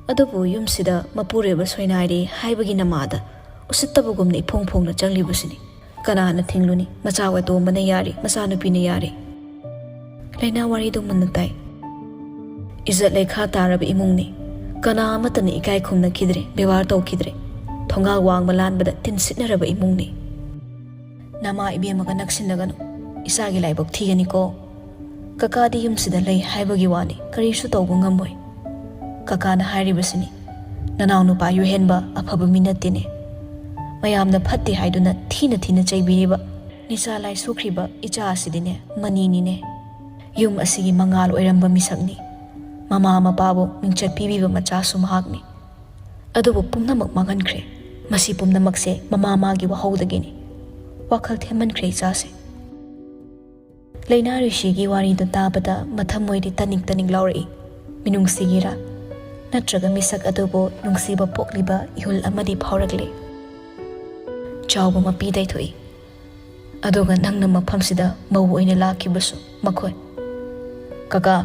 ꯑꯗꯨꯕꯨ ꯌꯨꯝꯁꯤꯗ ꯃꯄꯨꯔꯣꯏꯕ ꯁꯣꯏꯅꯥꯏꯔꯦ ꯍꯥꯏꯕꯒꯤ ꯅꯃꯥꯗ ꯎꯁꯤꯠꯇꯕꯒꯨꯝꯅ ꯏꯐꯣꯡ ꯐꯣꯡꯅ ꯆꯪꯂꯤꯕꯁꯤꯅꯤ꯫ ꯀꯅꯥꯅ ꯊꯤꯡꯂꯨꯅꯤ? ꯃꯆꯥ ꯑꯇꯣꯝꯕꯅ ꯌꯥꯔꯦ, ꯃꯆꯥꯅꯨꯄꯤꯅ ꯌꯥꯔꯦ꯫ ꯂꯥꯏꯅꯥ ꯋꯥꯔꯤꯗꯨ ꯃꯨꯟꯅ ꯇꯥꯏ꯫ ꯏꯖꯠ ꯂꯩꯈꯥ ꯇꯥꯔꯕ ꯏꯃꯨꯡꯅꯤ꯫ ꯀꯅꯥ ꯑꯃꯠꯇꯅ ꯏꯀꯥꯏ ꯈꯨꯝꯅꯈꯤꯗ꯭ꯔꯦ, ꯕꯦꯕꯥꯔ ꯇꯧꯈꯤꯗ꯭ꯔꯦ꯫ ꯊꯣꯡꯒꯥꯜ ꯋꯥꯡꯃ ꯂꯥꯟꯕꯗ ꯇꯤꯟ ꯁꯤꯠꯅꯔꯕ ꯏꯃꯨꯡꯅꯤ꯫ ꯅꯃꯥ ꯏꯕꯦꯝꯃꯒ ꯅꯛꯁꯤꯟꯅꯒꯅꯨ꯫ ꯏꯆꯥꯒꯤ ꯂꯥꯏꯕꯛ ꯊꯤꯒꯅꯤꯀꯣ꯫ ꯀꯀꯥꯗꯤ ꯌꯨꯝꯁꯤꯗ ꯂꯩ ꯍꯥꯏꯕꯒꯤ ꯋꯥꯅꯤ, ꯀꯔꯤꯁꯨ ꯇꯧꯕ ꯉꯝꯃꯣꯏ꯫ ꯀꯀꯥꯅ ꯍꯥꯏꯔꯤꯕꯁꯤꯅꯤ, ꯅꯅꯥꯎ ꯅꯨꯄꯥ ꯌꯨꯍꯦꯟꯕ ꯑꯐꯕ ꯃꯤ ꯅꯠꯇꯦꯅꯦ꯫ ꯃꯌꯥꯝꯅ ꯐꯠꯇꯦ ꯍꯥꯏꯗꯨꯅ ꯊꯤꯅ ꯊꯤꯅ ꯆꯩꯕꯤꯔꯤꯕ ꯅꯤꯁꯥ ꯂꯥꯏ ꯁꯣꯛꯈ꯭ꯔꯤꯕ ꯏꯆꯥ ꯑꯁꯤꯗꯤꯅꯦ, ꯃꯅꯤꯅꯤꯅꯦ꯫ ꯌꯨꯝ ꯑꯁꯤꯒꯤ ꯃꯉꯥꯜ ꯑꯣꯏꯔꯝꯕ ꯃꯤꯁꯛꯅꯤ꯫ ꯃꯃꯥ ꯃꯄꯥꯕꯨ ꯃꯤꯡꯆꯠ ꯄꯤꯕꯤꯕ ꯃꯆꯥꯁꯨ ꯃꯍꯥꯛꯅꯤ꯫ ꯑꯗꯨꯕꯨ ꯄꯨꯝꯅꯃꯛ ꯃꯥꯡꯍꯟꯈ꯭ꯔꯦ꯫ ꯃꯁꯤ ꯄꯨꯝꯅꯃꯛꯁꯦ ꯃꯃꯥ ꯃꯥꯒꯤ ꯋꯥꯍꯧꯗꯒꯤꯅꯤ꯫ ꯋꯥꯈꯜ ꯊꯦꯝꯃꯟꯈ꯭ꯔꯦ ꯏꯆꯥꯁꯦ꯫ ꯂꯩꯅꯥ ꯔꯤꯁꯤꯒꯤ ꯋꯥꯔꯤꯗꯨ ꯇꯥꯕꯗ ꯃꯊꯃꯣꯏꯗꯤ ꯇꯅꯤꯛ ꯇꯅꯤꯛ ꯂꯥꯎꯔꯛꯏ꯫ ꯃꯤꯅꯨꯡꯁꯤꯒꯤꯔꯥ? ꯅꯠꯇ꯭ꯔꯒ ꯃꯤꯁꯛ ꯑꯗꯨꯕꯨ ꯅꯨꯡꯁꯤꯕ ꯄꯣꯛꯂꯤꯕ ꯏꯍꯨꯜ ꯑꯃꯗꯤ ꯐꯥꯎꯔꯛꯂꯦ꯫ ꯆꯥꯎꯕ ꯃꯄꯤ ꯇꯩꯊꯣꯛꯏ꯫ ꯑꯗꯨꯒ ꯅꯪꯅ ꯃꯐꯝꯁꯤꯗ ꯃꯧ ꯑꯣꯏꯅ ꯂꯥꯛꯈꯤꯕꯁꯨ ꯃꯈꯣꯏ꯫ ꯀꯀꯥ,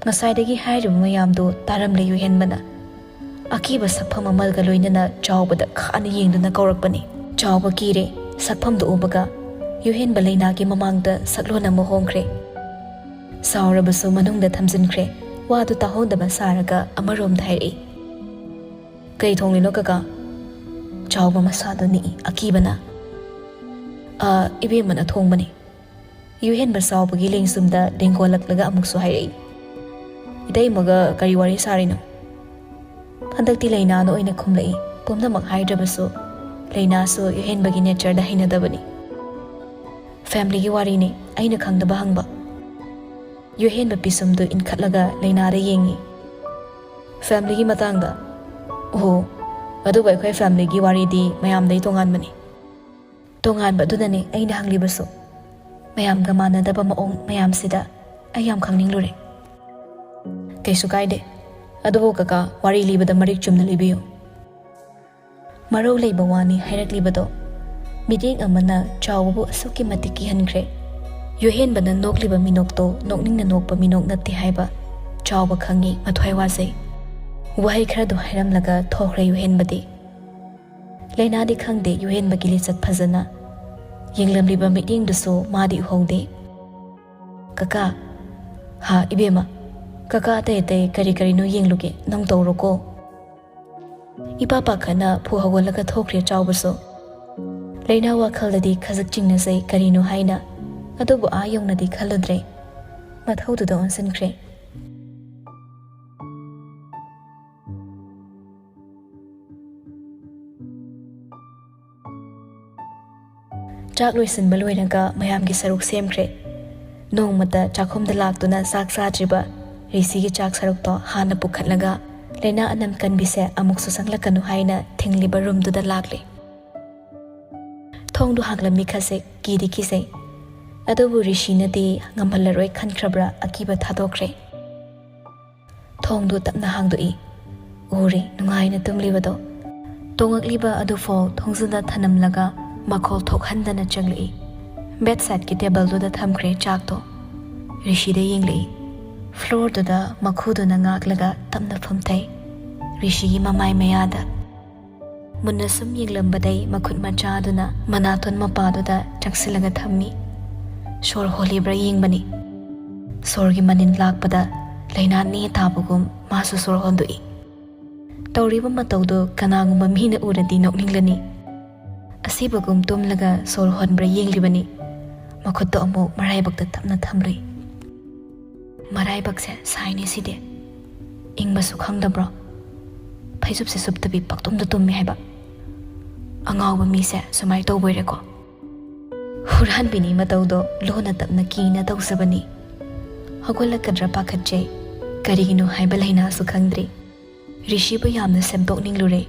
ꯉꯁꯥꯏꯗꯒꯤ ꯍꯥꯏꯔꯤꯕ ꯃꯌꯥꯝꯗꯨ ꯇꯥꯔꯝꯂꯦ ꯌꯨꯍꯦꯟꯕꯅ꯫ ꯑꯀꯤꯕ ꯁꯛꯐꯝ ꯑꯃꯒ ꯂꯣꯏꯅꯅ ꯆꯥꯎꯕꯗ ꯈꯥꯅ ꯌꯦꯡꯗꯨꯅ ꯀꯧꯔꯛꯄꯅꯤ꯫ ꯆꯥꯎꯕ ꯀꯤꯔꯦ꯫ ꯁꯛꯐꯝꯗꯨ ꯎꯕꯒ ꯌꯨꯍꯦꯟꯕ ꯂꯩꯅꯥꯒꯤ ꯃꯃꯥꯡꯗ ꯁꯛꯂꯣꯟ ꯑꯃ ꯍꯣꯡꯈ꯭ꯔꯦ꯫ ꯁꯥꯎꯔꯕꯁꯨ ꯃꯅꯨꯡꯗ ꯊꯝꯖꯤꯟꯈ꯭ꯔꯦ꯫ ꯋꯥꯗꯨ ꯇꯥꯍꯧꯗꯕ ꯁꯥꯔꯒ ꯑꯃꯔꯣꯝꯗ ꯍꯥꯏꯔꯛꯏ, "ꯀꯩ ꯊꯣꯡꯂꯤꯅꯣ ꯀꯀꯥ?" ꯆꯥꯎꯕ ꯃꯁꯥꯗꯨ ꯅꯤꯛꯏ ꯑꯀꯤꯕꯅ꯫ "ꯑ, ꯏꯕꯦꯝꯃꯅ ꯊꯣꯡꯕꯅꯤ"꯫ ꯌꯨꯍꯦꯟꯕ ꯁꯥꯎꯕꯒꯤ ꯂꯦꯡꯁꯨꯝꯗ ꯂꯦꯡꯒꯣꯜꯂꯛꯂꯒ ꯑꯃꯨꯛꯁꯨ ꯍꯥꯏꯔꯛꯏ꯫ "ꯏꯇꯩꯃꯒ ꯀꯔꯤ ꯋꯥꯔꯤ ꯁꯥꯔꯤꯅꯣ?" ꯍꯟꯗꯛꯇꯤ ꯂꯩꯅꯥꯅ ꯑꯣꯏꯅ ꯈꯨꯝꯂꯛꯏ꯫ ꯄꯨꯝꯅꯃꯛ ꯍꯥꯏꯗ꯭ꯔꯕꯁꯨ ꯂꯩꯅꯥꯁꯨ ꯌꯨꯍꯦꯟꯕꯒꯤ ꯅꯦꯆꯔꯗ ꯍꯩꯅꯗꯕꯅꯤ꯫ "ꯐꯦꯃꯤꯂꯤꯒꯤ ꯋꯥꯔꯤꯅꯤ, ꯑꯩꯅ ꯈꯪꯗꯕ ꯍꯪꯕ"꯫ ꯌꯨꯍꯦꯟꯕ ꯄꯤꯁꯨꯝꯗꯨ ꯏꯟꯈꯠꯂꯒ ꯂꯩꯅꯥꯗ ꯌꯦꯡꯉꯤ꯫ "ꯐꯦꯃꯤꯂꯤꯒꯤ ꯃꯇꯥꯡꯗ? ꯑꯣꯍꯣ, ꯑꯗꯨꯕꯨ ꯑꯩꯈꯣꯏ ꯐꯦꯃꯤꯂꯤꯒꯤ ꯋꯥꯔꯤꯗꯤ ꯃꯌꯥꯝꯗꯩ ꯇꯣꯉꯥꯟꯕꯅꯤ"꯫ "ꯇꯣꯉꯥꯟꯕ ꯑꯗꯨꯅꯅꯦ ꯑꯩꯅ ꯍꯪꯂꯤꯕꯁꯨ꯫ ꯃꯌꯥꯝꯒ ꯃꯥꯟꯅꯗꯕ ꯃꯑꯣꯡ ꯃꯌꯥꯝꯁꯤꯗ ꯑꯩ ꯌꯥꯝ ꯈꯪꯅꯤꯡꯂꯨꯔꯦ"꯫ "ꯀꯩꯁꯨ ꯀꯥꯏꯗꯦ꯫ ꯑꯗꯨꯕꯨ ꯀꯀꯥ, ꯋꯥꯔꯤ ꯂꯤꯕꯗ ꯃꯔꯤꯛ ꯆꯨꯝꯅ ꯂꯤꯕꯤꯌꯨ"꯫ ꯃꯔꯧ ꯂꯩꯕ ꯋꯥꯅꯤ ꯍꯥꯏꯔꯛꯂꯤꯕꯗꯣ꯫ ꯃꯤꯠꯌꯦꯡ ꯑꯃꯅ ꯆꯥꯎꯕꯕꯨ ꯑꯁꯨꯛꯀꯤ ꯃꯇꯤꯛ ꯀꯤꯍꯟꯈ꯭ꯔꯦ꯫ ꯌꯨꯍꯦꯟꯕꯅ ꯅꯣꯛꯂꯤꯕ ꯃꯤꯅꯣꯛꯇꯣ ꯅꯣꯛꯅꯤꯡꯅ ꯅꯣꯛꯄ ꯃꯤꯅꯣꯛ ꯅꯠꯇꯦ ꯍꯥꯏꯕ ꯆꯥꯎꯕ ꯈꯪꯉꯤ, ꯃꯊ꯭ꯋꯥꯏ ꯋꯥꯖꯩ꯫ ꯋꯥꯍꯩ ꯈꯔꯗꯨ ꯍꯥꯏꯔꯝꯂꯒ ꯊꯣꯛꯈ꯭ꯔꯦ ꯌꯨꯍꯦꯟꯕꯗꯤ꯫ ꯂꯩꯅꯥꯗꯤ ꯈꯪꯗꯦ ꯌꯨꯍꯦꯟꯕꯒꯤ ꯂꯤꯆꯠ ꯐꯖꯅ꯫ ꯌꯦꯡꯂꯝꯂꯤꯕ ꯃꯤꯠꯌꯦꯡꯗꯨꯁꯨ ꯃꯥꯗꯤ ꯎꯍꯧꯗꯦ꯫ "ꯀꯀꯥ"꯫ "ꯍꯥ, ꯏꯕꯦꯝꯃ? ꯀꯀꯥ ꯑꯇꯩ ꯑꯇꯩ ꯀꯔꯤ ꯀꯔꯤꯅꯣ ꯌꯦꯡꯂꯨꯒꯦ, ꯅꯪ ꯇꯧꯔꯣꯀꯣ"꯫ ꯏꯄꯥ ꯄꯥꯈꯠꯅ ꯐꯨ ꯍꯧꯒꯠꯂꯒ ꯊꯣꯛꯈ꯭ꯔꯦ ꯆꯥꯎꯕꯁꯨ꯫ ꯂꯩꯅꯥ ꯋꯥꯈꯜꯗꯗꯤ ꯈꯖꯤꯛ ꯆꯤꯡꯅꯖꯩ ꯀꯔꯤꯅꯣ ꯍꯥꯏꯅ, ꯑꯗꯨꯕꯨ ꯑꯥ ꯌꯧꯅꯗꯤ ꯈꯜꯂꯨꯗ꯭ꯔꯦ꯫ ꯃꯊꯧꯗꯨꯗ ꯑꯣꯟꯁꯤꯟꯈ꯭ꯔꯦ꯫ ꯆꯥꯛ ꯂꯣꯏꯁꯤꯟꯕ ꯂꯣꯏꯔꯒ ꯃꯌꯥꯝꯒꯤ ꯁꯔꯨꯛ ꯁꯦꯝꯈ꯭ꯔꯦ꯫ ꯅꯣꯡꯃꯇ ꯆꯥꯛꯈꯨꯝꯗ ꯂꯥꯛꯇꯨꯅ ꯆꯥꯛ ꯆꯥꯗ꯭ꯔꯤꯕ ꯔꯤꯁꯤꯒꯤ ꯆꯥꯛ ꯁꯔꯨꯛꯇꯣ ꯍꯥꯟꯅ ꯄꯨꯈꯠꯂꯒ ꯂꯩꯅꯥ ꯑꯅꯝ ꯀꯟꯕꯤꯁꯦ ꯑꯃꯨꯛꯁꯨ ꯆꯪꯂꯛꯀꯅꯨ ꯍꯥꯏꯅ ꯊꯤꯡꯂꯤꯕ ꯔꯨꯝꯗꯨꯗ ꯂꯥꯛꯂꯦ꯫ ꯊꯣꯡꯗꯨ ꯍꯥꯡꯂꯝꯃꯤ ꯈꯖꯤꯛ ꯀꯤꯗꯤ ꯀꯤꯖꯩ꯫ ꯑꯗꯨꯕꯨ ꯔꯤꯁꯤꯅꯗꯤ ꯉꯝꯍꯜꯂꯔꯣꯏ ꯈꯟꯈ꯭ꯔꯕ꯭ꯔꯥ ꯑꯀꯤꯕ ꯊꯥꯗꯣꯛꯈ꯭ꯔꯦ꯫ ꯊꯣꯡꯗꯨ ꯇꯞꯅ ꯍꯥꯡꯗꯣꯛꯏ꯫ ꯎꯔꯦ ꯅꯨꯡꯉꯥꯏꯅ ꯇꯨꯝꯂꯤꯕꯗꯣ꯫ ꯇꯣꯡꯉꯛꯂꯤꯕ ꯑꯗꯨꯐꯥꯎ ꯊꯣꯡꯖꯤꯟꯗ ꯊꯅꯝꯂꯒ ꯃꯈꯣꯜ ꯊꯣꯛꯍꯟꯗꯅ ꯆꯪꯂꯛꯏ꯫ ꯕꯦꯗꯁꯥꯏꯠꯀꯤ ꯇꯦꯕꯜꯗꯨꯗ ꯊꯝꯈ꯭ꯔꯦ ꯆꯥꯛꯇꯣ꯫ ꯔꯤꯁꯤꯗ ꯌꯦꯡꯂꯛꯏ꯫ ꯐ꯭ꯂꯣꯔꯗꯨꯗ ꯃꯈꯨꯗꯨꯅ ꯉꯥꯛꯂꯒ ꯇꯞꯅ ꯐꯝꯊꯩ꯫ ꯔꯤꯁꯤꯒꯤ ꯃꯃꯥꯏ ꯃꯌꯥꯗ꯫ ꯃꯨꯟꯅ ꯁꯨꯝ ꯌꯦꯡꯂꯝꯕꯗꯩ ꯃꯈꯨꯠ ꯃꯆꯥꯗꯨꯅ ꯃꯅꯥꯇꯣꯟ ꯃꯄꯥꯗꯨꯗ ꯆꯪꯁꯤꯜꯂꯒ ꯊꯝꯃꯤ꯫ ꯁꯣꯔ ꯍꯣꯜꯂꯤꯕ꯭ꯔꯥ ꯌꯦꯡꯕꯅꯤ꯫ ꯁꯣꯔꯒꯤ ꯃꯅꯤꯟ ꯂꯥꯛꯄꯗ ꯂꯩꯅꯥ ꯅꯦ ꯇꯥꯕꯒꯨꯝ ꯃꯥꯁꯨ ꯁꯣꯔ ꯍꯣꯟꯗꯣꯛꯏ꯫ ꯇꯧꯔꯤꯕ ꯃꯇꯧꯗꯨ ꯀꯅꯥꯒꯨꯝꯕ ꯃꯤꯅ ꯎꯔꯗꯤ ꯅꯣꯛꯅꯤꯡꯂꯅꯤ꯫ ꯁꯤꯕꯒꯨꯝ ꯇꯨꯝꯂꯒ ꯁꯣꯔ ꯍꯣꯟꯕ꯭ꯔꯥ ꯌꯦꯡꯂꯤꯕꯅꯤ꯫ ꯃꯈꯨꯠꯇꯣ ꯑꯃꯨꯛ ꯃꯔꯥꯏꯕꯛꯇ ꯇꯞꯅ ꯊꯝꯂꯨꯏ꯫ ꯃꯔꯥꯏꯕꯛꯁꯦ ꯁꯥꯏꯅꯦ ꯁꯤꯗꯤ꯫ ꯏꯪꯕꯁꯨ ꯈꯪꯗꯕ꯭ꯔꯣ? ꯐꯩꯖꯨꯞꯁꯦ ꯁꯨꯞꯇꯕꯤ ꯄꯛꯇꯨꯝꯗ ꯇꯨꯝꯃꯤ ꯍꯥꯏꯕ꯫ ꯑꯉꯥꯎꯕ ꯃꯤꯁꯦ ꯁꯨꯃꯥꯏ ꯇꯧꯕꯣꯏꯔꯦꯀꯣ꯫ ꯍꯨꯔꯥꯟꯕꯤꯅꯤ ꯃꯇꯧꯗꯣ ꯂꯣꯟꯅ ꯇꯞꯅ ꯀꯤꯅ ꯇꯧꯖꯕꯅꯤ꯫ ꯍꯧꯒꯠꯂꯛꯀꯗ꯭ꯔꯥ ꯄꯥꯈꯠꯆꯩ꯫ ꯀꯔꯤꯒꯤꯅꯣ ꯍꯥꯏꯕ ꯂꯩꯅꯥꯁꯨ ꯈꯪꯗ꯭ꯔꯤ꯫ ꯔꯤꯁꯤꯕꯨ ꯌꯥꯝꯅ ꯁꯦꯝꯗꯣꯛꯅꯤꯡꯂꯨꯔꯦ꯫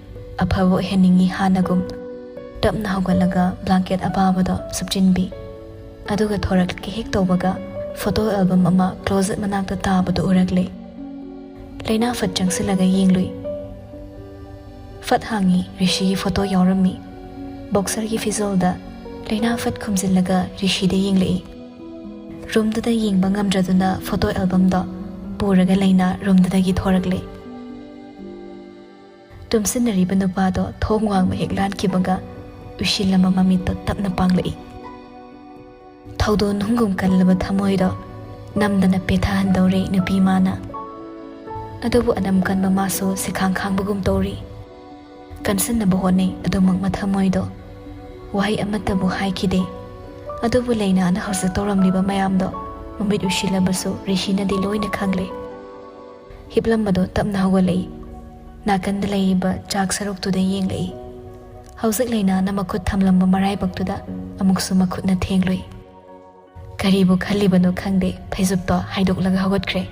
ꯑꯐꯕ ꯑꯣꯏꯍꯟꯅꯤꯡꯉꯤ ꯍꯥꯟꯅꯒꯨꯝ꯫ ꯇꯞꯅ ꯍꯧꯒꯠꯂꯒ ꯕ꯭ꯂꯥꯡꯀꯦꯠ ꯑꯄꯥꯕꯗꯣ ꯁꯨꯞꯆꯤꯟꯕꯤ꯫ ꯑꯗꯨꯒ ꯊꯣꯔꯛꯀꯦ ꯍꯦꯛ ꯇꯧꯕꯒ ꯐꯣꯇꯣ ꯑꯦꯜꯕꯝ ꯑꯃ ꯀ꯭ꯂꯣꯖꯦꯠ ꯃꯅꯥꯛꯇ ꯇꯥꯕꯗꯨ ꯎꯔꯛꯂꯦ꯫ ꯂꯩꯅꯥ ꯐꯠ ꯆꯪꯁꯤꯜꯂꯒ ꯌꯦꯡꯂꯨꯏ꯫ ꯐꯠ ꯍꯥꯡꯉꯤ, ꯔꯤꯁꯤꯒꯤ ꯐꯣꯇꯣ ꯌꯥꯎꯔꯝꯃꯤ꯫ ꯕꯣꯛꯁꯔꯒꯤ ꯐꯤꯖꯣꯜꯗ ꯂꯩꯅꯥ ꯐꯠ ꯈꯨꯝꯖꯤꯜꯂꯒ ꯔꯤꯁꯤꯗ ꯌꯦꯡꯂꯛꯏ꯫ ꯔꯨꯝꯗꯨꯗ ꯌꯦꯡꯕ ꯉꯝꯗ꯭ꯔꯗꯨꯅ ꯐꯣꯇꯣ ꯑꯦꯜꯕꯝꯗꯣ ꯄꯨꯔꯒ ꯂꯩꯅꯥ ꯔꯨꯝꯗꯨꯗꯒꯤ ꯊꯣꯔꯛꯂꯦ꯫ ꯇꯨꯝꯁꯤꯟꯅꯔꯤꯕ ꯅꯨꯄꯥꯗꯣ ꯊꯣꯡ ꯋꯥꯡꯃ ꯍꯦꯛ ꯂꯥꯟꯈꯤꯕꯒ ꯎꯏꯁꯤꯜꯂꯝꯕ ꯃꯃꯤꯠꯇꯣ ꯇꯞꯅ ꯄꯥꯡꯂꯛꯏ꯫ ꯊꯧꯗꯣꯟ ꯅꯨꯡꯒꯨꯝ ꯀꯜꯂꯕ ꯊꯃꯣꯏꯗꯣ ꯅꯝꯗꯅ ꯄꯦꯊꯍꯟꯗꯧꯔꯦ ꯅꯨꯄꯤ ꯃꯥꯅ꯫ ꯑꯗꯨꯕꯨ ꯑꯅꯝ ꯀꯟꯕ ꯃꯥꯁꯨ ꯁꯤꯈꯥꯡ ꯈꯥꯡꯕꯒꯨꯝ ꯇꯧꯔꯤ꯫ ꯀꯟꯁꯤꯟꯅꯕ ꯍꯣꯠꯅꯩ ꯑꯗꯨꯃꯛ ꯃꯊꯃꯣꯏꯗꯣ꯫ ꯋꯥꯍꯩ ꯑꯃꯠꯇꯕꯨ ꯍꯥꯏꯈꯤꯗꯦ꯫ ꯑꯗꯨꯕꯨ ꯂꯩꯅꯥꯅ ꯍꯧꯖꯤꯛ ꯇꯧꯔꯝꯂꯤꯕ ꯃꯌꯥꯝꯗꯣ ꯃꯃꯤꯠ ꯎꯏꯁꯤꯜꯂꯕꯁꯨ ꯔꯤꯁꯤꯅꯗꯤ ꯂꯣꯏꯅ ꯈꯪꯂꯦ꯫ ꯍꯤꯞꯂꯝꯕꯗꯣ ꯇꯞꯅ ꯍꯧꯒꯠꯂꯛꯏ꯫ ꯅꯥꯀꯟꯗ ꯂꯩꯔꯤꯕ ꯆꯥꯛ ꯁꯔꯨꯛꯇꯨꯗ ꯌꯦꯡꯂꯛꯏ꯫ ꯍꯧꯖꯤꯛ ꯂꯩꯅꯥꯅ ꯃꯈꯨꯠ ꯊꯝꯂꯝꯕ ꯃꯔꯥꯏꯕꯛꯇꯨꯗ ꯑꯃꯨꯛꯁꯨ ꯃꯈꯨꯠꯅ ꯊꯦꯡꯂꯨꯏ꯫ ꯀꯔꯤꯕꯨ ꯈꯜꯂꯤꯕꯅꯣ ꯈꯪꯗꯦ, ꯐꯩꯖꯨꯞꯇꯣ ꯍꯥꯏꯗꯣꯛꯂꯒ ꯍꯧꯒꯠꯈ꯭ꯔꯦ꯫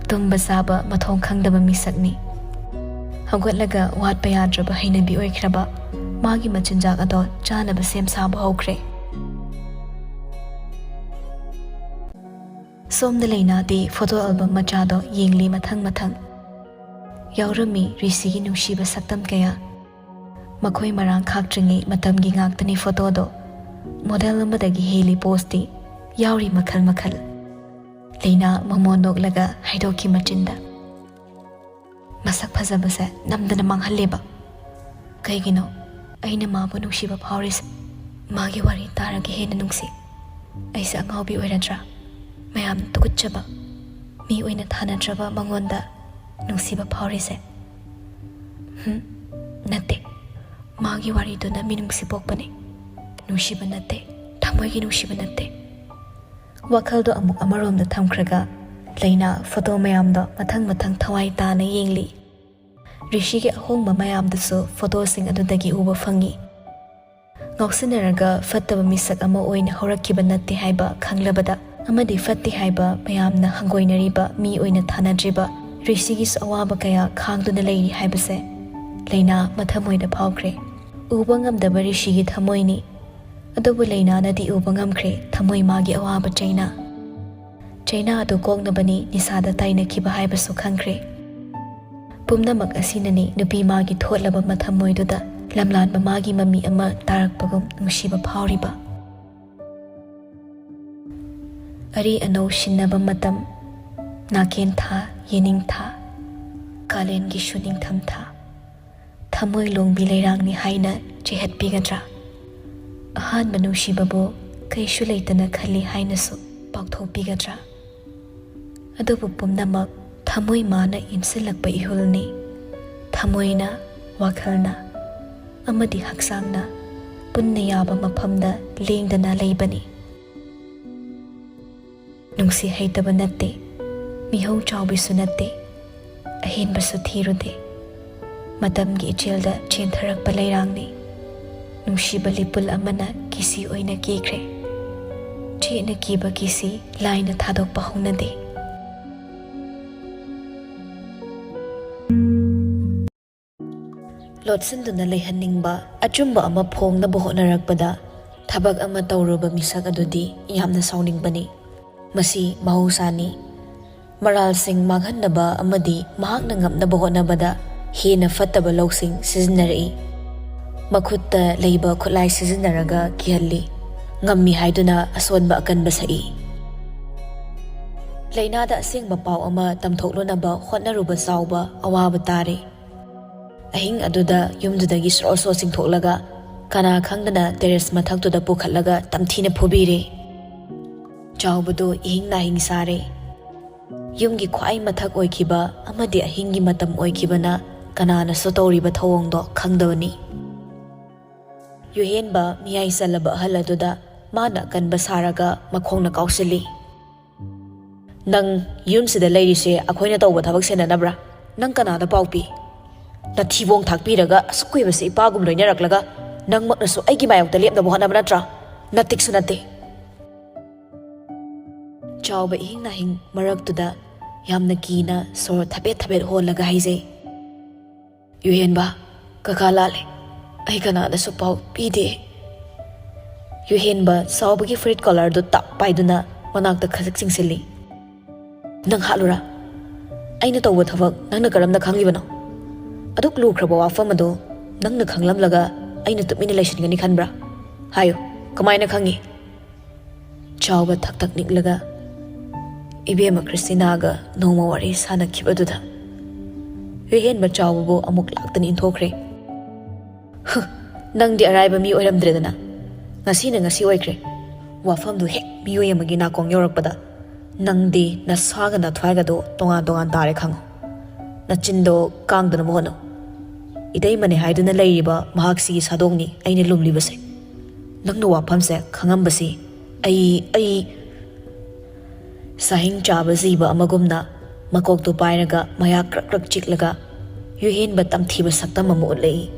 ꯇꯨꯝꯕ ꯆꯥꯕ ꯃꯊꯣꯡ ꯈꯪꯗꯕ ꯃꯤꯁꯛꯅꯤ꯫ ꯍꯧꯒꯠꯂꯒ ꯋꯥꯠꯄ ꯌꯥꯗ꯭ꯔꯕ ꯍꯩꯅꯕꯤ ꯑꯣꯏꯈ꯭ꯔꯕ ꯃꯥꯒꯤ ꯃꯆꯤꯟꯖꯥꯛ ꯑꯗꯣ ꯆꯥꯅꯕ ꯁꯦꯝ ꯁꯥꯕ ꯍꯧꯈ꯭ꯔꯦ꯫ ꯁꯣꯝꯗ ꯂꯩꯅꯥꯗꯤ ꯐꯣꯇꯣ ꯑꯦꯜꯕꯝ ꯃꯆꯥꯗꯣ ꯌꯦꯡꯂꯤ ꯃꯊꯪ ꯃꯊꯪ꯫ ꯌꯥꯎꯔꯝꯃꯤ ꯔꯤꯁꯤꯒꯤ ꯅꯨꯡꯁꯤꯕ ꯁꯛꯇꯝ ꯀꯌꯥ꯫ ꯃꯈꯣꯏ ꯃꯔꯥꯡ ꯈꯥꯛꯇ꯭ꯔꯤꯉꯩ ꯃꯇꯝꯒꯤ ꯉꯥꯛꯇꯅꯤ ꯐꯣꯇꯣꯗꯣ꯫ ꯃꯣꯗꯦꯜ ꯑꯃꯗꯒꯤ ꯍꯦꯜꯂꯤ ꯄꯣꯁꯇꯤ ꯌꯥꯎꯔꯤ ꯃꯈꯜ ꯃꯈꯜ꯫ ꯂꯩꯅꯥ ꯃꯃꯣꯟ ꯅꯣꯛꯂꯒ ꯍꯥꯏꯗꯣꯛꯈꯤ ꯃꯆꯤꯟꯗ꯫ ꯃꯁꯛ ꯐꯖꯕꯁꯦ ꯅꯝꯗꯅ ꯃꯥꯡꯍꯜꯂꯦꯕ꯫ ꯀꯩꯒꯤꯅꯣ ꯑꯩꯅ ꯃꯥꯕꯨ ꯅꯨꯡꯁꯤꯕ ꯐꯥꯎꯔꯤꯁꯦ? ꯃꯥꯒꯤ ꯋꯥꯔꯤ ꯇꯥꯔꯒ ꯍꯦꯟꯅ ꯅꯨꯡꯁꯤ꯫ ꯑꯩꯁꯦ ꯑꯉꯥꯎꯕꯤ ꯑꯣꯏꯔꯗ꯭ꯔꯥ? ꯃꯌꯥꯝꯅ ꯇꯨꯀꯠꯆꯕ, ꯃꯤ ꯑꯣꯏꯅ ꯊꯥꯅꯗ꯭ꯔꯕ ꯃꯉꯣꯟꯗ ꯅꯨꯡꯁꯤꯕ ꯐꯥꯎꯔꯤꯁꯦ? ꯍꯨꯝ, ꯅꯠꯇꯦ꯫ ꯃꯥꯒꯤ ꯋꯥꯔꯤꯗꯨꯅ ꯃꯤꯅꯨꯡꯁꯤ ꯄꯣꯛꯄꯅꯤ, ꯅꯨꯡꯁꯤꯕ ꯅꯠꯇꯦ, ꯊꯃꯣꯏꯒꯤ ꯅꯨꯡꯁꯤꯕ ꯅꯠꯇꯦ꯫ ꯋꯥꯈꯜꯗꯣ ꯑꯃꯨꯛ ꯑꯃꯔꯣꯝꯗ ꯊꯝꯈ꯭ꯔꯒ ꯂꯩꯅꯥ ꯐꯣꯇꯣ ꯃꯌꯥꯝꯗꯣ ꯃꯊꯪ ꯃꯊꯪ ꯊꯋꯥꯏ ꯇꯥꯅ ꯌꯦꯡꯂꯤ꯫ ꯔꯤꯁꯤꯒꯤ ꯑꯍꯣꯡꯕ ꯃꯌꯥꯝꯗꯨꯁꯨ ꯐꯣꯇꯣꯁꯤꯡ ꯑꯗꯨꯗꯒꯤ ꯎꯕ ꯐꯪꯉꯤ꯫ ꯉꯥꯎꯁꯤꯟꯅꯔꯒ ꯐꯠꯇꯕ ꯃꯤꯁꯛ ꯑꯃ ꯑꯣꯏꯅ ꯍꯧꯔꯛꯈꯤꯕ ꯅꯠꯇꯦ ꯍꯥꯏꯕ ꯈꯪꯂꯕꯗ ꯑꯃꯗꯤ ꯐꯠꯇꯦ ꯍꯥꯏꯕ ꯃꯌꯥꯝꯅ ꯍꯪꯒꯣꯏꯅꯔꯤꯕ ꯃꯤ ꯑꯣꯏꯅ ꯊꯥꯅꯗ꯭ꯔꯤꯕ ꯔꯤꯁꯤꯒꯤꯁꯨ ꯑꯋꯥꯕ ꯀꯌꯥ ꯈꯥꯡꯗꯨꯅ ꯂꯩꯔꯤ ꯍꯥꯏꯕꯁꯦ ꯂꯩꯅꯥ ꯃꯊꯃꯣꯏꯗ ꯐꯥꯎꯈ꯭ꯔꯦ꯫ ꯎꯕ ꯉꯝꯗꯕ ꯔꯤꯁꯤꯒꯤ ꯊꯃꯣꯏꯅꯤ꯫ ꯑꯗꯨꯕꯨ ꯂꯩꯅꯥꯅꯗꯤ ꯎꯕ ꯉꯝꯈ꯭ꯔꯦ ꯊꯃꯣꯏ ꯃꯥꯒꯤ ꯑꯋꯥꯕ ꯆꯩꯅꯥ꯫ ꯆꯩꯅꯥ ꯑꯗꯨ ꯀꯣꯛꯅꯕꯅꯤ ꯅꯤꯁꯥꯗ ꯇꯥꯏꯅꯈꯤꯕ ꯍꯥꯏꯕꯁꯨ ꯈꯪꯈ꯭ꯔꯦ꯫ ꯄꯨꯝꯅꯃꯛ ꯑꯁꯤꯅꯅꯤ ꯅꯨꯄꯤ ꯃꯥꯒꯤ ꯊꯣꯠꯂꯕ ꯃꯊꯃꯣꯏꯗꯨꯗ ꯂꯝꯂꯥꯟꯕ ꯃꯥꯒꯤ ꯃꯃꯤ ꯑꯃ ꯇꯥꯔꯛꯄꯒꯨꯝ ꯅꯨꯡꯁꯤꯕ ꯐꯥꯎꯔꯤꯕ꯫ ꯑꯔꯤ ꯑꯅꯧ ꯁꯤꯟꯅꯕ ꯃꯇꯝ, ꯅꯥꯀꯦꯟ ꯊꯥ, ꯌꯦꯅꯤꯡ ꯊꯥ, ꯀꯥꯂꯦꯟꯒꯤꯁꯨ ꯅꯤꯡꯊꯝ ꯊꯥ꯫ ꯊꯃꯣꯏ ꯂꯣꯡꯕꯤ ꯂꯩꯔꯥꯡꯅꯤ ꯍꯥꯏꯅ ꯆꯤꯍꯠꯄꯤꯒꯗ꯭ꯔꯥ? ꯑꯍꯥꯟꯕ ꯅꯨꯡꯁꯤꯕꯕꯨ ꯀꯩꯁꯨ ꯂꯩꯇꯅ ꯈꯜꯂꯤ ꯍꯥꯏꯅꯁꯨ ꯄꯥꯎꯊꯣꯛꯄꯤꯒꯗ꯭ꯔꯥ? ꯑꯗꯨꯕꯨ ꯄꯨꯝꯅꯃꯛ ꯊꯃꯣꯏ ꯃꯥꯅ ꯏꯟꯁꯤꯜꯂꯛꯄ ꯏꯍꯨꯜꯅꯤ꯫ ꯊꯃꯣꯏꯅ, ꯋꯥꯈꯜꯅ ꯑꯃꯗꯤ ꯍꯛꯆꯥꯡꯅ ꯄꯨꯟꯅ ꯌꯥꯕ ꯃꯐꯝꯗ ꯂꯦꯡꯗꯅ ꯂꯩꯕꯅꯤ꯫ ꯅꯨꯡꯁꯤ ꯍꯩꯇꯕ ꯅꯠꯇꯦ, ꯃꯤꯍꯧ ꯆꯥꯎꯕꯤꯁꯨ ꯅꯠꯇꯦ, ꯑꯍꯦꯟꯕꯁꯨ ꯊꯤꯔꯨꯗꯦ꯫ ꯃꯇꯝꯒꯤ ꯏꯆꯦꯜꯗ ꯆꯦꯟꯊꯔꯛꯄ ꯂꯩꯔꯥꯡꯅꯤ꯫ ꯅꯨꯡꯁꯤꯕ ꯂꯤꯄꯨꯜ ꯑꯃꯅ ꯀꯤꯁꯤ ꯑꯣꯏꯅ ꯀꯤꯈ꯭ꯔꯦ꯫ ꯆꯦꯠꯅ ꯀꯤꯕ ꯀꯤꯁꯤ ꯂꯥꯏꯅ ꯊꯥꯗꯣꯛꯄ ꯍꯧꯅꯗꯦ꯫ ꯂꯣꯠꯁꯤꯟꯗꯨꯅ ꯂꯩꯍꯟꯅꯤꯡꯕ ꯑꯆꯨꯝꯕ ꯑꯃ ꯐꯣꯡꯅꯕ ꯍꯣꯠꯅꯔꯛꯄꯗ ꯊꯕꯛ ꯑꯃ ꯇꯧꯔꯨꯕ ꯃꯤꯁꯛ ꯑꯗꯨꯗꯤ ꯌꯥꯝꯅ ꯁꯥꯎꯅꯤꯡꯕꯅꯤ꯫ ꯃꯁꯤ ꯃꯍꯧꯁꯥꯅꯤ꯫ ꯃꯔꯥꯜꯁꯤꯡ ꯃꯥꯡꯍꯟꯅꯕ ꯑꯃꯗꯤ ꯃꯍꯥꯛꯅ ꯉꯝꯅꯕ ꯍꯣꯠꯅꯕꯗ ꯍꯦꯟꯅ ꯐꯠꯇꯕ ꯂꯧꯁꯤꯡ ꯁꯤꯖꯤꯟꯅꯔꯛꯏ꯫ ꯃꯈꯨꯠꯇ ꯂꯩꯕ ꯈꯨꯠꯂꯥꯏ ꯁꯤꯖꯤꯟꯅꯔꯒ ꯀꯤꯍꯜꯂꯤ꯫ ꯉꯝꯃꯤ ꯍꯥꯏꯗꯨꯅ ꯑꯁꯣꯟꯕ ꯑꯀꯟꯕ ꯁꯛꯏ꯫ ꯂꯩꯅꯥꯗ ꯑꯁꯦꯡꯕ ꯄꯥꯎ ꯑꯃ ꯇꯝꯊꯣꯛꯂꯨꯅꯕ ꯍꯣꯠꯅꯔꯨꯕ ꯆꯥꯎꯕ ꯑꯋꯥꯕ ꯇꯥꯔꯦ꯫ ꯑꯍꯤꯡ ꯑꯗꯨꯗ ꯌꯨꯝꯗꯨꯗꯒꯤ ꯁ꯭ꯔꯣ ꯁ꯭ꯔꯣ ꯆꯤꯡꯊꯣꯛꯂꯒ ꯀꯅꯥ ꯈꯪꯗꯅ ꯇꯦꯔꯦꯁ ꯃꯊꯛꯇꯨꯗ ꯄꯨꯈꯠꯂꯒ ꯇꯝꯊꯤꯅ ꯐꯨꯕꯤꯔꯦ꯫ ꯆꯥꯎꯕꯗꯨ ꯏꯍꯤꯡ ꯅꯥꯍꯤꯡ ꯁꯥꯔꯦ꯫ ꯌꯨꯝꯒꯤ ꯈ꯭ꯋꯥꯏ ꯃꯊꯛ ꯑꯣꯏꯈꯤꯕ ꯑꯃꯗꯤ ꯑꯍꯤꯡꯒꯤ ꯃꯇꯝ ꯑꯣꯏꯈꯤꯕꯅ ꯀꯅꯥꯅꯁꯨ ꯇꯧꯔꯤꯕ ꯊꯧꯑꯣꯡꯗꯣ ꯈꯪꯗꯕꯅꯤ꯫ ꯌꯨꯍꯦꯟꯕ ꯃꯤꯌꯥꯏ ꯆꯜꯂꯕ ꯑꯍꯜ ꯑꯗꯨꯗ ꯃꯥꯅ ꯑꯀꯟꯕ ꯁꯥꯔꯒ ꯃꯈꯣꯡꯅ ꯀꯥꯎꯁꯤꯜꯂꯤ꯫ "ꯅꯪ ꯌꯨꯝꯁꯤꯗ ꯂꯩꯔꯤꯁꯦ ꯑꯩꯈꯣꯏꯅ ꯇꯧꯕ ꯊꯕꯛ ꯁꯦꯟꯅꯅꯕ꯭ꯔꯥ? ꯅꯪ ꯀꯅꯥꯗ ꯄꯥꯎ ꯄꯤ? ꯅꯊꯤꯕꯣꯡ ꯊꯥꯛꯄꯤꯔꯒ ꯑꯁꯨꯛ ꯀꯨꯏꯕꯁꯦ ꯏꯄꯥꯒꯨꯝ ꯂꯣꯏꯅꯔꯛꯂꯒ ꯅꯪꯃꯛꯅꯁꯨ ꯑꯩꯒꯤ ꯃꯥꯌꯣꯛꯇ ꯂꯦꯞꯅꯕ ꯍꯣꯠꯅꯕ ꯅꯠꯇ꯭ꯔꯥ? ꯅꯇꯤꯛꯁꯨ ꯅꯠꯇꯦ!" ꯆꯥꯎꯕ ꯏꯍꯤꯡ ꯅꯥꯍꯤꯡ ꯃꯔꯛꯇꯨꯗ ꯌꯥꯝꯅ ꯀꯤꯅ ꯁꯣꯔ ꯊꯕꯦꯠ ꯊꯕꯦꯠ ꯍꯣꯜꯂꯒ ꯍꯥꯏꯖꯩ꯫ "ꯌꯨꯍꯦꯟꯕ, ꯀꯀꯥ ꯂꯥꯜꯂꯦ꯫ ꯑꯩ ꯀꯅꯥꯗꯁꯨ ꯄꯥꯎ ꯄꯤꯗꯦ꯫" ꯌꯨꯍꯦꯟꯕ ꯆꯥꯎꯕꯒꯤ ꯐꯨꯔꯤꯠ ꯀꯣꯂꯔꯗꯨ ꯇꯞ ꯄꯥꯏꯗꯨꯅ ꯃꯅꯥꯛꯇ ꯈꯖꯤꯛ ꯆꯤꯡꯁꯤꯜꯂꯤ꯫ "ꯅꯪ ꯍꯥꯠꯂꯨꯔꯥ? ꯑꯩꯅ ꯇꯧꯕ ꯊꯕꯛ ꯅꯪꯅ ꯀꯔꯝꯅ ꯈꯪꯂꯤꯕꯅꯣ? ꯑꯗꯨꯛ ꯂꯨꯈ꯭ꯔꯕ ꯋꯥꯐꯝ ꯑꯗꯨ ꯅꯪꯅ ꯈꯪꯂꯝꯂꯒ ꯑꯩꯅ ꯇꯨꯃꯤꯟꯅ ꯂꯩꯁꯤꯟꯒꯅꯤ ꯈꯟꯕ꯭ꯔꯥ? ꯍꯥꯏꯌꯨ, ꯀꯃꯥꯏꯅ ꯈꯪꯉꯤ?" ꯆꯥꯎꯕ ꯊꯛ ꯊꯛ ꯅꯤꯛꯂꯒ ꯏꯕꯦꯝꯃ ꯈ꯭ꯔꯤꯁꯇꯤꯅꯥꯒ ꯅꯣꯡꯃ ꯋꯥꯔꯤ ꯁꯥꯟꯅꯈꯤꯕꯗꯨꯗ ꯌꯨꯍꯦꯟꯕ ꯆꯥꯎꯕꯕꯨ ꯑꯃꯨꯛ ꯂꯥꯛꯇꯅ ꯏꯟꯊꯣꯛꯈ꯭ꯔꯦ꯫ "ꯍ, ꯅꯪꯗꯤ ꯑꯔꯥꯏꯕ ꯃꯤ ꯑꯣꯏꯔꯝꯗ꯭ꯔꯦꯗꯅ꯫ ꯉꯁꯤꯅ ꯉꯁꯤ ꯑꯣꯏꯈ꯭ꯔꯦ꯫ ꯋꯥꯐꯝꯗꯨ ꯍꯦꯛ ꯃꯤꯑꯣꯏ ꯑꯃꯒꯤ ꯅꯥꯀꯣꯡ ꯌꯧꯔꯛꯄꯗ ꯅꯪꯗꯤ ꯅꯁꯥꯒ ꯅꯊ꯭ꯋꯥꯏꯒꯗꯣ ꯇꯣꯉꯥꯟ ꯇꯣꯉꯥꯟ ꯇꯥꯔꯦ ꯈꯪꯉꯨ꯫ ꯅꯆꯤꯟꯗꯣ ꯀꯥꯡꯗꯅꯕ ꯍꯣꯠꯅꯧ꯫ ꯏꯇꯩꯃꯅꯦ ꯍꯥꯏꯗꯨꯅ ꯂꯩꯔꯤꯕ ꯃꯍꯥꯛꯁꯤꯒꯤ ꯁꯥꯗꯣꯡꯅꯤ ꯑꯩꯅ ꯂꯨꯝꯂꯤꯕꯁꯦ꯫ ꯅꯪꯅ ꯋꯥꯐꯝꯁꯦ ꯈꯪꯉꯝꯕꯁꯤ ꯑꯩ, ꯑꯩ" ꯁꯥꯍꯤꯡ ꯆꯥꯕ ꯖꯤꯕ ꯑꯃꯒꯨꯝꯅ ꯃꯀꯣꯛꯇꯨ ꯄꯥꯏꯔꯒ ꯃꯌꯥ ꯀ꯭ꯔꯛ ꯀ꯭ꯔꯛ ꯆꯤꯛꯂꯒ ꯌꯨꯍꯦꯟꯕ ꯇꯝꯊꯤꯕ ꯁꯛꯇꯝ ꯑꯃ ꯎꯠꯂꯛꯏ꯫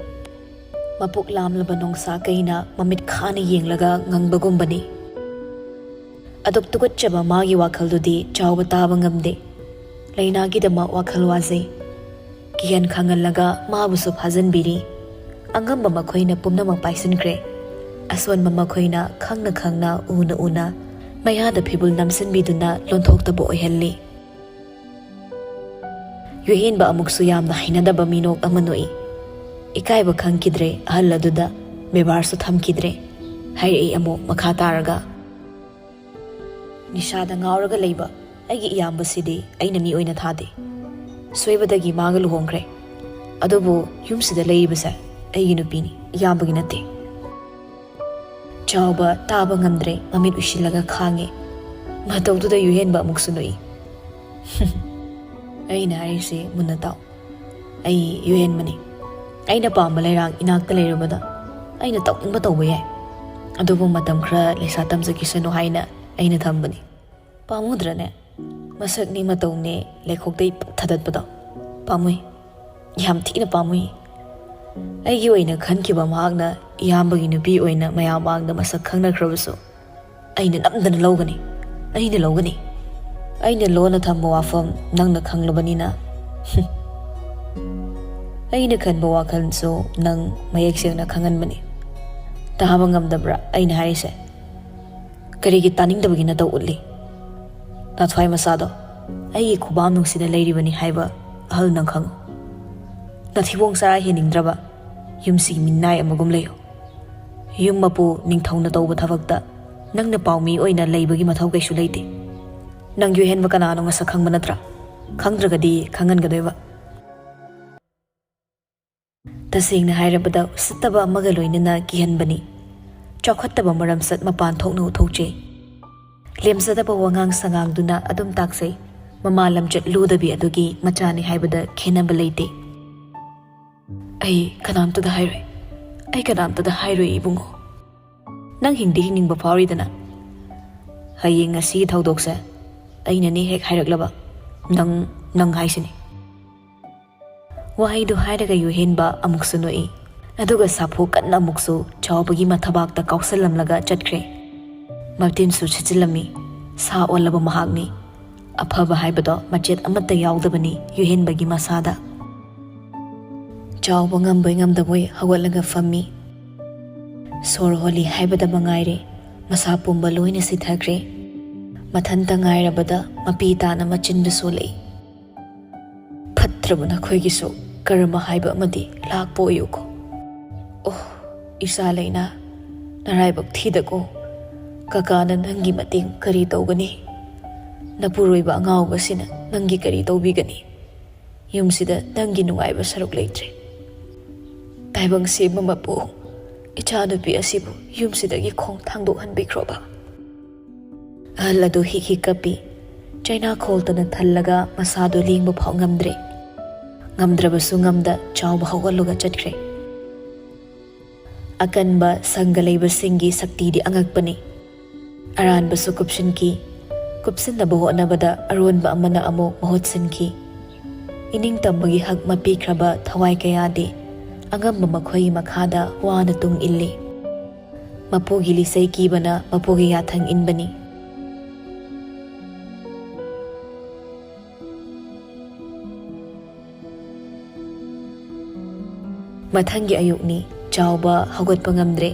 ꯃꯄꯨꯛ ꯂꯥꯝꯂꯕ ꯅꯣꯡꯁꯥ ꯀꯩꯅ ꯃꯃꯤꯠ ꯈꯥꯅ ꯌꯦꯡꯂꯒ ꯉꯪꯕꯒꯨꯝꯕꯅꯤ꯫ ꯑꯗꯨꯛ ꯇꯨꯀꯠꯆꯕ ꯃꯥꯒꯤ ꯋꯥꯈꯜꯗꯨꯗꯤ ꯆꯥꯎꯕ ꯇꯥꯕ ꯉꯝꯗꯦ꯫ ꯂꯩꯅꯥꯒꯤꯗꯃꯛ ꯋꯥꯈꯜ ꯋꯥꯖꯩ꯫ ꯀꯤꯍꯟ ꯈꯪꯍꯜꯂꯒ ꯃꯥꯕꯨꯁꯨ ꯐꯥꯖꯤꯟꯕꯤꯔꯤ꯫ ꯑꯉꯝꯕ ꯃꯈꯣꯏꯅ ꯄꯨꯝꯅꯃꯛ ꯄꯥꯏꯁꯤꯟꯈ꯭ꯔꯦ꯫ ꯑꯁꯣꯟꯕ ꯃꯈꯣꯏꯅ ꯈꯪꯅ ꯈꯪꯅ, ꯎꯅ ꯎꯅ ꯃꯌꯥꯗ ꯐꯤꯕꯨꯜ ꯅꯝꯁꯤꯟꯕꯤꯗꯨꯅ ꯂꯣꯟꯊꯣꯛꯇꯕ ꯑꯣꯏꯍꯜꯂꯤ꯫ ꯌꯨꯍꯦꯟꯕ ꯑꯃꯨꯛꯁꯨ ꯌꯥꯝꯅ ꯍꯩꯅꯗꯕ ꯃꯤꯅꯣꯛ ꯑꯃ ꯅꯣꯛꯏ꯫ ꯏꯀꯥꯏꯕ ꯈꯪꯈꯤꯗ꯭ꯔꯦ ꯑꯍꯜ ꯑꯗꯨꯗ, ꯕꯦꯕꯥꯔꯁꯨ ꯊꯝꯈꯤꯗ꯭ꯔꯦ꯫ ꯍꯥꯏꯔꯛꯏ ꯑꯃꯨꯛ ꯃꯈꯥ ꯇꯥꯔꯒ, "ꯅꯤꯁꯥꯗ ꯉꯥꯎꯔꯒ ꯂꯩꯕ ꯑꯩꯒꯤ ꯏꯌꯥꯝꯕꯁꯤꯗꯤ ꯑꯩꯅ ꯃꯤ ꯑꯣꯏꯅ ꯊꯥꯗꯦ꯫ ꯁꯣꯏꯕꯗꯒꯤ ꯃꯥꯒ ꯂꯨꯍꯣꯡꯈ꯭ꯔꯦ꯫ ꯑꯗꯨꯕꯨ ꯌꯨꯝꯁꯤꯗ ꯂꯩꯔꯤꯕꯁꯦ ꯑꯩꯒꯤ ꯅꯨꯄꯤꯅꯤ, ꯏꯌꯥꯝꯕꯒꯤ ꯅꯠꯇꯦ꯫" ꯆꯥꯎꯕ ꯇꯥꯕ ꯉꯝꯗ꯭ꯔꯦ, ꯃꯃꯤꯠ ꯎꯏꯁꯤꯜꯂꯒ ꯈꯥꯡꯉꯤ꯫ ꯃꯇꯧꯗꯨꯗ ꯌꯨꯍꯦꯟꯕ ꯑꯃꯨꯛꯁꯨ ꯅꯣꯛꯏ꯫ "ꯑꯩꯅ ꯍꯥꯏꯔꯤꯁꯤ ꯃꯨꯟꯅ ꯇꯥꯎ꯫ ꯑꯩ ꯌꯨꯍꯦꯟꯕꯅꯤ꯫ ꯑꯩꯅ ꯄꯥꯝꯕ ꯂꯩꯔꯥꯡ ꯏꯅꯥꯛꯇ ꯂꯩꯔꯕꯗ ꯑꯩꯅ ꯇꯧꯅꯤꯡꯕ ꯇꯧꯕ ꯌꯥꯏ꯫ ꯑꯗꯨꯕꯨ ꯃꯇꯝ ꯈꯔ ꯂꯩꯁꯥ ꯇꯝꯖꯈꯤꯁꯅꯨ ꯍꯥꯏꯅ ꯑꯩꯅ ꯊꯝꯕꯅꯤ꯫ ꯄꯥꯝꯃꯨꯗ꯭ꯔꯅꯦ? ꯃꯁꯛꯅꯤ ꯃꯇꯧꯅꯤ ꯂꯩꯈꯣꯛꯇꯩ ꯄꯨꯛ ꯊꯥꯗꯠꯄꯗꯣ꯫ ꯄꯥꯝꯃꯨꯏ꯫ ꯌꯥꯝ ꯊꯤꯅ ꯄꯥꯝꯃꯨꯏ꯫ ꯑꯩꯒꯤ ꯑꯣꯏꯅ ꯈꯟꯈꯤꯕ ꯃꯍꯥꯛꯅ ꯏꯌꯥꯝꯕꯒꯤ ꯅꯨꯄꯤ ꯑꯣꯏꯅ ꯃꯌꯥꯝ ꯃꯥꯡꯗ ꯃꯁꯛ ꯈꯪꯅꯈ꯭ꯔꯕꯁꯨ ꯑꯩꯅ ꯅꯝꯗꯅ ꯂꯧꯒꯅꯤ꯫ ꯑꯩꯅ ꯂꯧꯒꯅꯤ꯫ ꯑꯩꯅ ꯂꯣꯟꯅ ꯊꯝꯕ ꯋꯥꯐꯝ ꯅꯪꯅ ꯈꯪꯂꯕꯅꯤꯅ꯫ ꯑꯩꯅ ꯈꯟꯕ ꯋꯥꯈꯜꯁꯨ ꯅꯪ ꯃꯌꯦꯛ ꯁꯦꯡꯅ ꯈꯪꯍꯟꯕꯅꯤ꯫ ꯇꯥꯕ ꯉꯝꯗꯕ꯭ꯔꯥ ꯑꯩꯅ ꯍꯥꯏꯔꯤꯁꯦ? ꯀꯔꯤꯒꯤ ꯇꯥꯅꯤꯡꯗꯕꯒꯤ ꯅꯇꯧ ꯎꯠꯂꯤ? ꯅꯊ꯭ꯋꯥꯏ ꯃꯆꯥꯗꯣ ꯑꯩꯒꯤ ꯈꯨꯕꯥꯝ ꯅꯨꯡꯁꯤꯗ ꯂꯩꯔꯤꯕꯅꯤ ꯍꯥꯏꯕ ꯑꯍꯜ ꯅꯪ ꯈꯪꯉꯨ꯫ ꯅꯊꯤꯕꯣꯡ ꯆꯔꯥ ꯍꯦꯟꯅꯤꯡꯗ꯭ꯔꯕ ꯌꯨꯝꯁꯤꯒꯤ ꯃꯤꯅꯥꯏ ꯑꯃꯒꯨꯝ ꯂꯩꯌꯨ꯫ ꯌꯨꯝ ꯃꯄꯨ ꯅꯤꯡꯊꯧꯅ ꯇꯧꯕ ꯊꯕꯛꯇ ꯅꯪꯅ ꯄꯥꯎꯃꯤ ꯑꯣꯏꯅ ꯂꯩꯕꯒꯤ ꯃꯊꯧ ꯀꯩꯁꯨ ꯂꯩꯇꯦ꯫ ꯅꯪ ꯌꯨꯍꯦꯟꯕ ꯀꯅꯥꯅꯣ ꯃꯁꯛ ꯈꯪꯕ ꯅꯠꯇ꯭ꯔꯥ? ꯈꯪꯗ꯭ꯔꯒꯗꯤ ꯈꯪꯍꯟꯒꯗꯣꯏꯕ꯫ ꯇꯁꯦꯡꯅ ꯍꯥꯏꯔꯕꯗ ꯎꯁꯤꯠꯇꯕ ꯑꯃꯒ ꯂꯣꯏꯅꯅ ꯀꯤꯍꯟꯕꯅꯤ꯫ ꯆꯥꯎꯈꯠꯇꯕ ꯃꯔꯝꯆꯠ ꯃꯄꯥꯟ ꯊꯣꯛꯅ ꯎꯊꯣꯛꯆꯩ꯫ ꯂꯦꯝꯖꯗꯕ ꯋꯥꯉꯥꯡ ꯁꯉꯥꯡꯗꯨꯅ ꯑꯗꯨꯝ ꯇꯥꯛꯆꯩ꯫ ꯃꯃꯥ ꯂꯝꯆꯠ ꯂꯨꯗꯕꯤ ꯑꯗꯨꯒꯤ ꯃꯆꯥꯅꯤ ꯍꯥꯏꯕꯗ ꯈꯦꯟꯅꯕ ꯂꯩꯇꯦ꯫ ꯑꯩ ꯀꯅꯥꯝꯇꯗ ꯍꯥꯏꯔꯣꯏ꯫ ꯑꯩ ꯀꯅꯥꯝꯇꯗ ꯍꯥꯏꯔꯣꯏ ꯏꯕꯨꯡꯉꯣ꯫ ꯅꯪ ꯍꯤꯡꯗꯤ ꯍꯤꯡꯅꯤꯡꯕ ꯐꯥꯎꯔꯤꯗꯅ꯫ ꯍꯌꯦꯡ ꯉꯁꯤꯒꯤ ꯊꯧꯗꯣꯛꯁꯦ ꯑꯩꯅꯅꯦ ꯍꯦꯛ ꯍꯥꯏꯔꯛꯂꯕ ꯅꯪ, ꯅꯪ ꯍꯥꯏꯁꯤꯅꯤ꯫ ꯋꯥꯍꯩꯗꯨ ꯍꯥꯏꯔꯒ ꯌꯨꯍꯦꯟꯕ ꯑꯃꯨꯛꯁꯨ ꯅꯣꯛꯏ꯫ ꯑꯗꯨꯒ ꯁꯥꯐꯨ ꯀꯟꯅ ꯑꯃꯨꯛꯁꯨ ꯆꯥꯎꯕꯒꯤ ꯃꯊꯕꯥꯛꯇ ꯀꯥꯎꯁꯜꯂꯝꯂꯒ ꯆꯠꯈ꯭ꯔꯦ꯫ ꯃꯇꯤꯟꯁꯨ ꯁꯤꯠꯆꯤꯜꯂꯝꯃꯤ꯫ ꯁꯥ ꯑꯣꯜꯂꯕ ꯃꯍꯥꯛꯅꯤ꯫ ꯑꯐꯕ ꯍꯥꯏꯕꯗꯣ ꯃꯆꯦꯠ ꯑꯃꯠꯇ ꯌꯥꯎꯗꯕꯅꯤ ꯌꯨꯍꯦꯟꯕꯒꯤ ꯃꯁꯥꯗ꯫ ꯆꯥꯎꯕ ꯉꯝꯕꯣꯏ ꯉꯝꯗꯕꯣꯏ ꯍꯧꯒꯠꯂꯒ ꯐꯝꯃꯤ꯫ ꯁꯣꯔ ꯍꯣꯜꯂꯤ ꯍꯥꯏꯕꯗ ꯃꯉꯥꯏꯔꯦ, ꯃꯁꯥ ꯄꯨꯝꯕ ꯂꯣꯏꯅ ꯁꯤꯊꯈ꯭ꯔꯦ꯫ ꯃꯊꯟꯇ ꯉꯥꯏꯔꯕꯗ ꯃꯄꯤ ꯇꯥꯅ ꯃꯆꯤꯟꯗ ꯁꯣꯜꯂꯛꯏ꯫ ꯐꯠꯇ꯭ꯔꯕ ꯅꯈꯣꯏꯒꯤꯁꯨ ꯀꯔꯃ ꯍꯥꯏꯕ ꯑꯃꯗꯤ ꯂꯥꯛꯄ ꯑꯣꯏꯌꯨꯀꯣ꯫ ꯑꯣ, ꯏꯆꯥ ꯂꯩꯅꯥ, ꯅꯔꯥꯏꯕꯛ ꯊꯤꯗꯀꯣ꯫ ꯀꯀꯥꯅ ꯅꯪꯒꯤ ꯃꯇꯦꯡ ꯀꯔꯤ ꯇꯧꯒꯅꯤ? ꯅꯄꯨꯔꯣꯏꯕ ꯑꯉꯥꯎꯕꯁꯤꯅ ꯅꯪꯒꯤ ꯀꯔꯤ ꯇꯧꯕꯤꯒꯅꯤ? ꯌꯨꯝꯁꯤꯗ ꯅꯪꯒꯤ ꯅꯨꯡꯉꯥꯏꯕ ꯁꯔꯨꯛ ꯂꯩꯇ꯭ꯔꯦ꯫ ꯇꯥꯏꯕꯪ ꯁꯤꯕ ꯃꯄꯨ, ꯏꯆꯥꯅꯨꯄꯤ ꯑꯁꯤꯕꯨ ꯌꯨꯝꯁꯤꯗꯒꯤ ꯈꯣꯡ ꯊꯥꯡꯗꯣꯛꯍꯟꯕꯤꯈ꯭ꯔꯣꯕ꯫ ꯑꯍꯜ ꯑꯗꯨ ꯍꯤꯛ ꯍꯤꯛ ꯀꯞꯄꯤ꯫ ꯆꯩꯅꯥꯈꯣꯜꯇꯅ ꯊꯜꯂꯒ ꯃꯁꯥꯗꯨ ꯂꯦꯡꯕ ꯐꯥꯎ ꯉꯝꯗ꯭ꯔꯦ꯫ ꯉꯝꯗ꯭ꯔꯕꯁꯨ ꯉꯝꯗ ꯆꯥꯎꯕ ꯍꯧꯒꯠꯂꯒ ꯆꯠꯈ꯭ꯔꯦ꯫ ꯑꯀꯟꯕ ꯁꯪꯒ ꯂꯩꯕꯁꯤꯡꯒꯤ ꯁꯛꯇꯤꯗꯤ ꯑꯉꯛꯄꯅꯤ꯫ ꯑꯔꯥꯟꯕꯁꯨ ꯀꯨꯞꯁꯤꯟꯈꯤ꯫ ꯀꯨꯞꯁꯤꯟꯅꯕ ꯍꯣꯠꯅꯕꯗ ꯑꯔꯣꯟꯕ ꯑꯃꯅ ꯑꯃꯨꯛ ꯃꯍꯨꯠ ꯁꯤꯟꯈꯤ꯫ ꯏꯅꯤꯡꯇꯝꯕꯒꯤ ꯍꯛ ꯃꯄꯤꯈ꯭ꯔꯕ ꯊꯋꯥꯏ ꯀꯌꯥꯗꯤ ꯑꯉꯝꯕ ꯃꯈꯣꯏꯒꯤ ꯃꯈꯥꯗ ꯋꯥꯅ ꯇꯨꯡ ꯏꯜꯂꯤ꯫ ꯃꯄꯨꯒꯤ ꯂꯤꯆꯩ ꯀꯤꯕꯅ ꯃꯄꯨꯒꯤ ꯌꯥꯊꯪ ꯏꯟꯕꯅꯤ꯫ ꯃꯊꯪꯒꯤ ꯑꯌꯨꯛꯅꯤ꯫ ꯆꯥꯎꯕ ꯍꯧꯒꯠꯄ ꯉꯝꯗ꯭ꯔꯦ꯫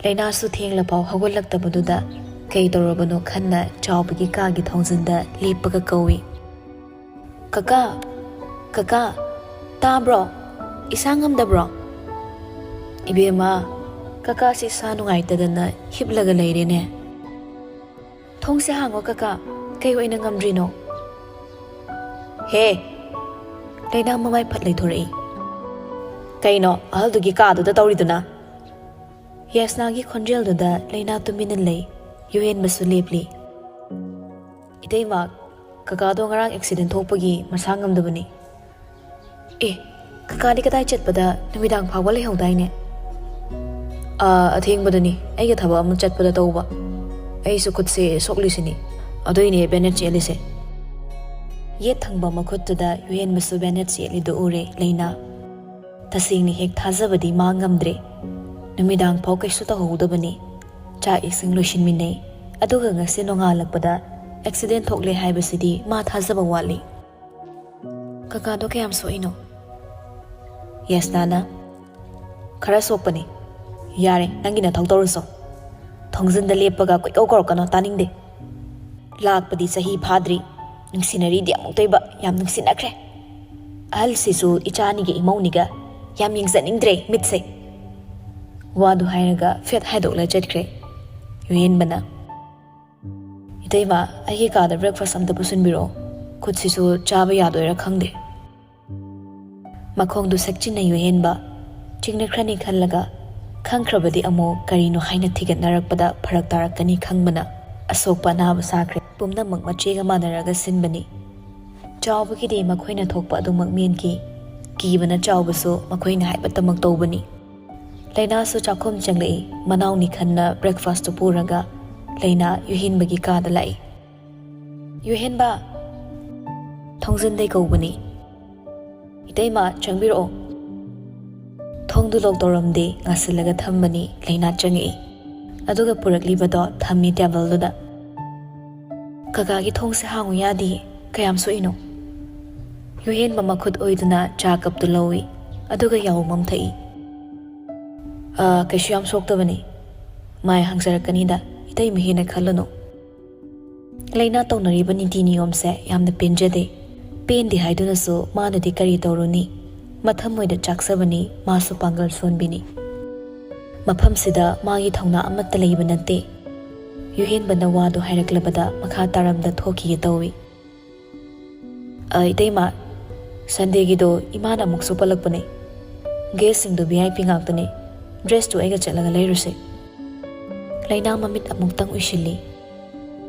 ꯂꯩꯅꯥꯁꯨ ꯊꯦꯡꯂꯐꯥꯎ ꯍꯧꯒꯠꯂꯛꯇꯕꯗꯨꯗ ꯀꯩ ꯇꯧꯔꯕꯅꯣ ꯈꯟꯅ ꯆꯥꯎꯕꯒꯤ ꯀꯥꯒꯤ ꯊꯣꯡꯖꯤꯟꯗ ꯂꯦꯞꯄꯒ ꯀꯧꯏ, "ꯀꯀꯥ, ꯀꯀꯥ, ꯇꯥꯕ꯭ꯔꯣ? ꯏꯁꯥ ꯉꯝꯗꯕ꯭ꯔꯣ?" "ꯏꯕꯦꯝꯃ, ꯀꯀꯥꯁꯤ ꯏꯁꯥ ꯅꯨꯡꯉꯥꯏꯇꯗꯅ ꯍꯤꯞꯂꯒ ꯂꯩꯔꯦꯅꯦ꯫ ꯊꯣꯡꯁꯦ ꯍꯥꯡꯉꯣ ꯀꯀꯥ, ꯀꯩ ꯑꯣꯏꯅ ꯉꯝꯗ꯭ꯔꯤꯅꯣ?" "ꯍꯦ!" ꯂꯩꯅꯥ ꯃꯃꯥꯏ ꯐꯠ ꯂꯩꯊꯣꯔꯛꯏ꯫ "ꯀꯩꯅꯣ ꯑꯍꯜꯗꯨꯒꯤ ꯀꯥꯗꯨꯗ ꯇꯧꯔꯤꯗꯨꯅ?" ꯌꯥꯏꯁꯅꯥꯒꯤ ꯈꯣꯟꯖꯦꯜꯗꯨꯗ ꯂꯩꯅꯥ ꯇꯨꯃꯤꯟꯅ ꯂꯩ꯫ ꯌꯨꯍꯦꯟꯕꯁꯨ ꯂꯦꯞꯂꯤ꯫ "ꯏꯇꯩꯃ, ꯀꯀꯥꯗꯣ ꯉꯔꯥꯡ ꯑꯦꯛꯁꯤꯗꯦꯟ ꯊꯣꯛꯄꯒꯤ ꯃꯁꯥ ꯉꯝꯗꯕꯅꯤ꯫" "ꯑꯦ, ꯀꯀꯥꯗꯤ ꯀꯗꯥꯏ ꯆꯠꯄꯗ ꯅꯨꯃꯤꯗꯥꯡ ꯐꯥꯎꯕ ꯂꯩꯍꯧꯗꯥꯏꯅꯦ?" "ꯑꯥ, ꯑꯊꯦꯡꯕꯗꯅꯤ, ꯑꯩꯒ ꯊꯕꯛ ꯑꯃ ꯆꯠꯄꯗ ꯇꯧꯕ꯫ ꯑꯩꯁꯨ ꯈꯨꯠꯁꯦ ꯁꯣꯛꯂꯤꯁꯤꯅꯤ, ꯑꯗꯨꯏꯅꯦ ꯕꯦꯟꯗꯦꯖ ꯌꯦꯠꯂꯤꯁꯦ꯫" ꯌꯦꯠ ꯊꯪꯕ ꯃꯈꯨꯠꯇꯨꯗ ꯌꯨꯍꯦꯟꯕꯁꯨ ꯕꯦꯟꯗꯦꯖ ꯌꯦꯠꯂꯤꯗꯨ ꯎꯔꯦ ꯂꯩꯅꯥ꯫ ꯇꯁꯦꯡꯅ ꯍꯦꯛ ꯊꯥꯖꯕꯗꯤ ꯃꯥ ꯉꯝꯗ꯭ꯔꯦ꯫ ꯅꯨꯃꯤꯗꯥꯡ ꯐꯥꯎ ꯀꯩꯁꯨ ꯇꯧꯍꯧꯗꯕꯅꯤ꯫ ꯆꯥꯛ ꯏꯁꯤꯡ ꯂꯣꯏꯁꯤꯟꯃꯤꯟꯅꯩ꯫ ꯑꯗꯨꯒ ꯉꯁꯤ ꯅꯣꯡꯉꯥꯜꯂꯛꯄꯗ ꯑꯦꯛꯁꯤꯗꯦꯟ ꯊꯣꯛꯂꯦ ꯍꯥꯏꯕꯁꯤꯗꯤ ꯃꯥ ꯊꯥꯖꯕ ꯋꯥꯠꯂꯤ꯫ "ꯀꯀꯥꯗꯣ ꯀꯌꯥꯝ ꯁꯣꯛꯏꯅꯣ?" ꯌꯥꯏꯁꯅꯥꯅ, "ꯈꯔ ꯁꯣꯛꯄꯅꯤ꯫ ꯌꯥꯔꯦ, ꯅꯪꯒꯤ ꯅꯊꯧ ꯇꯧꯔꯨꯆꯣ꯫ ꯊꯣꯡꯖꯤꯟꯗ ꯂꯦꯞꯄꯒ ꯀꯣꯏꯀꯧ ꯀꯧꯔꯛꯀꯅꯣ, ꯇꯥꯅꯤꯡꯗꯦ꯫ ꯂꯥꯛꯄꯗꯤ ꯆꯍꯤ ꯐꯥꯗ꯭ꯔꯤ, ꯅꯨꯡꯁꯤꯅꯔꯤꯗꯤ ꯑꯃꯨꯛꯇꯣꯏꯕ ꯌꯥꯝ ꯅꯨꯡꯁꯤꯅꯈ꯭ꯔꯦ꯫ ꯑꯍꯜꯁꯤꯁꯨ ꯏꯆꯥꯅꯤꯒꯤ ꯏꯃꯧꯅꯤꯒ ꯌꯥꯝ ꯌꯦꯡꯖꯅꯤꯡꯗ꯭ꯔꯦ ꯃꯤꯠꯁꯦ꯫" ꯋꯥꯗꯨ ꯍꯥꯏꯔꯒ ꯐꯦꯠ ꯍꯥꯏꯗꯣꯛꯂ ꯆꯠꯈ꯭ꯔꯦ꯫ ꯌꯨꯍꯦꯟꯕꯅ, "ꯏꯇꯩꯃ, ꯑꯩꯒꯤ ꯀꯥꯗ ꯕ꯭ꯔꯦꯛꯐꯥꯁ ꯑꯝꯇ ꯄꯨꯁꯤꯟꯕꯤꯔꯛꯑꯣ꯫ ꯈꯨꯠꯁꯤꯁꯨ ꯆꯥꯕ ꯌꯥꯗꯣꯏꯔꯥ ꯈꯪꯗꯦ꯫" ꯃꯈꯣꯡꯗꯨ ꯁꯦꯛꯆꯤꯟꯅ ꯌꯨꯍꯦꯟꯕ ꯆꯤꯡꯅꯈ꯭ꯔꯅꯤ ꯈꯜꯂꯒ, ꯈꯪꯈ꯭ꯔꯕꯗꯤ ꯑꯃꯨꯛ ꯀꯔꯤꯅꯣ ꯍꯥꯏꯅ ꯊꯤꯒꯠꯅꯔꯛꯄꯗ ꯐꯔꯛ ꯇꯥꯔꯛꯀꯅꯤ ꯈꯪꯕꯅ, ꯑꯁꯣꯛꯄ ꯑꯅꯥꯕ ꯁꯥꯈ꯭ꯔꯦ꯫ ꯄꯨꯝꯅꯃꯛ ꯃꯆꯦꯒ ꯃꯥꯟꯅꯔꯒ ꯁꯤꯟꯕꯅꯤ꯫ ꯆꯥꯎꯕꯒꯤꯗꯤ ꯃꯈꯣꯏꯅ ꯊꯣꯛꯄ ꯑꯗꯨꯃꯛ ꯃꯦꯟꯈꯤ꯫ ꯀꯤꯕꯅ ꯆꯥꯎꯕꯁꯨ ꯃꯈꯣꯏꯅ ꯍꯥꯏꯕꯇꯃꯛ ꯇꯧꯕꯅꯤ꯫ ꯂꯩꯅꯥꯁꯨ ꯆꯥꯛꯈꯨꯝ ꯆꯪꯂꯛꯏ꯫ ꯃꯅꯥꯎ ꯅꯤꯈꯟꯅ breakfastꯇꯨ ꯄꯨꯔꯒ ꯂꯩꯅꯥ ꯌꯨꯍꯦꯟꯕꯒꯤ ꯀꯥꯗ ꯂꯥꯛꯏ꯫ "ꯌꯨꯍꯦꯟꯕ!" "ꯊꯣꯡꯖꯤꯟꯗꯩ ꯀꯧꯕꯅꯤ꯫" "ꯏꯇꯩꯃ, ꯆꯪꯕꯤꯔꯛꯑꯣ꯫" ꯊꯣꯡꯗꯨ lock ꯇꯧꯔꯝꯗꯦ, ꯉꯥꯁꯤꯜꯂꯒ ꯊꯝꯕꯅꯤ꯫ ꯂꯩꯅꯥ ꯆꯪꯉꯛꯏ, ꯑꯗꯨꯒ ꯄꯨꯔꯛꯂꯤꯕꯗꯣ ꯊꯝꯃꯤ tableꯗꯨꯗ꯫ "ꯀꯀꯥꯒꯤ ꯊꯣꯡꯁꯦ ꯍꯥꯡꯉꯨ ꯌꯥꯗꯤꯌꯦ, ꯀꯌꯥꯝ ꯁꯣꯛꯏꯅꯣ?" ꯌꯨꯍꯦꯟꯕ ꯃꯈꯨꯠ ꯑꯣꯏꯗꯨꯅ ꯆꯥ cupꯇꯨ ꯂꯧꯏ, ꯑꯗꯨꯒ ꯌꯥꯍꯧꯕꯝ ꯊꯛꯏ꯫ "ꯑ, ꯀꯩꯁꯨ ꯌꯥꯝ ꯁꯣꯛꯇꯕꯅꯤ, ꯃꯥꯏ ꯍꯥꯡꯖꯔꯛꯀꯅꯤꯗ, ꯏꯇꯩꯃ ꯍꯦꯟꯅ ꯈꯜꯂꯨꯅꯨ꯫" ꯂꯩꯅꯥ ꯇꯧꯅꯔꯤꯕ ꯅꯤꯇꯤ ꯅꯤꯌꯣꯝꯁꯦ ꯌꯥꯝꯅ ꯄꯦꯟꯖꯗꯦ꯫ ꯄꯦꯟꯗꯦ ꯍꯥꯏꯗꯨꯅꯁꯨ ꯃꯥꯅꯗꯤ ꯀꯔꯤ ꯇꯧꯔꯨꯅꯤ? ꯃꯊꯃꯣꯏꯗ ꯆꯥꯛꯆꯕꯅꯤ, ꯃꯥꯁꯨ ꯄꯥꯡꯒꯜ ꯁꯣꯟꯕꯤꯅꯤ꯫ ꯃꯐꯝꯁꯤꯗ ꯃꯥꯒꯤ ꯊꯧꯅꯥ ꯑꯃꯠꯇ ꯂꯩꯕ ꯅꯠꯇꯦ꯫ ꯌꯨꯍꯦꯟꯕꯅ ꯋꯥꯗꯨ ꯍꯥꯏꯔꯛꯂꯕꯗ ꯃꯈꯥ ꯇꯥꯔꯝꯗ ꯊꯣꯛꯈꯤꯒꯦ ꯇꯧꯏ꯫ "ꯑ, ꯏꯇꯩꯃ, Sundayꯒꯤꯗꯣ ꯏꯃꯥꯅ ꯑꯃꯨꯛꯁꯨ ꯄꯜꯂꯛꯄꯅꯦ꯫ Guestꯁꯤꯡꯗꯣ V I P ꯉꯥꯛꯇꯅꯦ꯫ Dressꯇꯨ ꯑꯩꯒ ꯆꯠꯂꯒ ꯂꯩꯔꯨꯁꯦ꯫" ꯂꯩꯅꯥ ꯃꯃꯤꯠ ꯑꯃꯨꯛꯇꯪ ꯎꯏꯁꯤꯜꯂꯤ꯫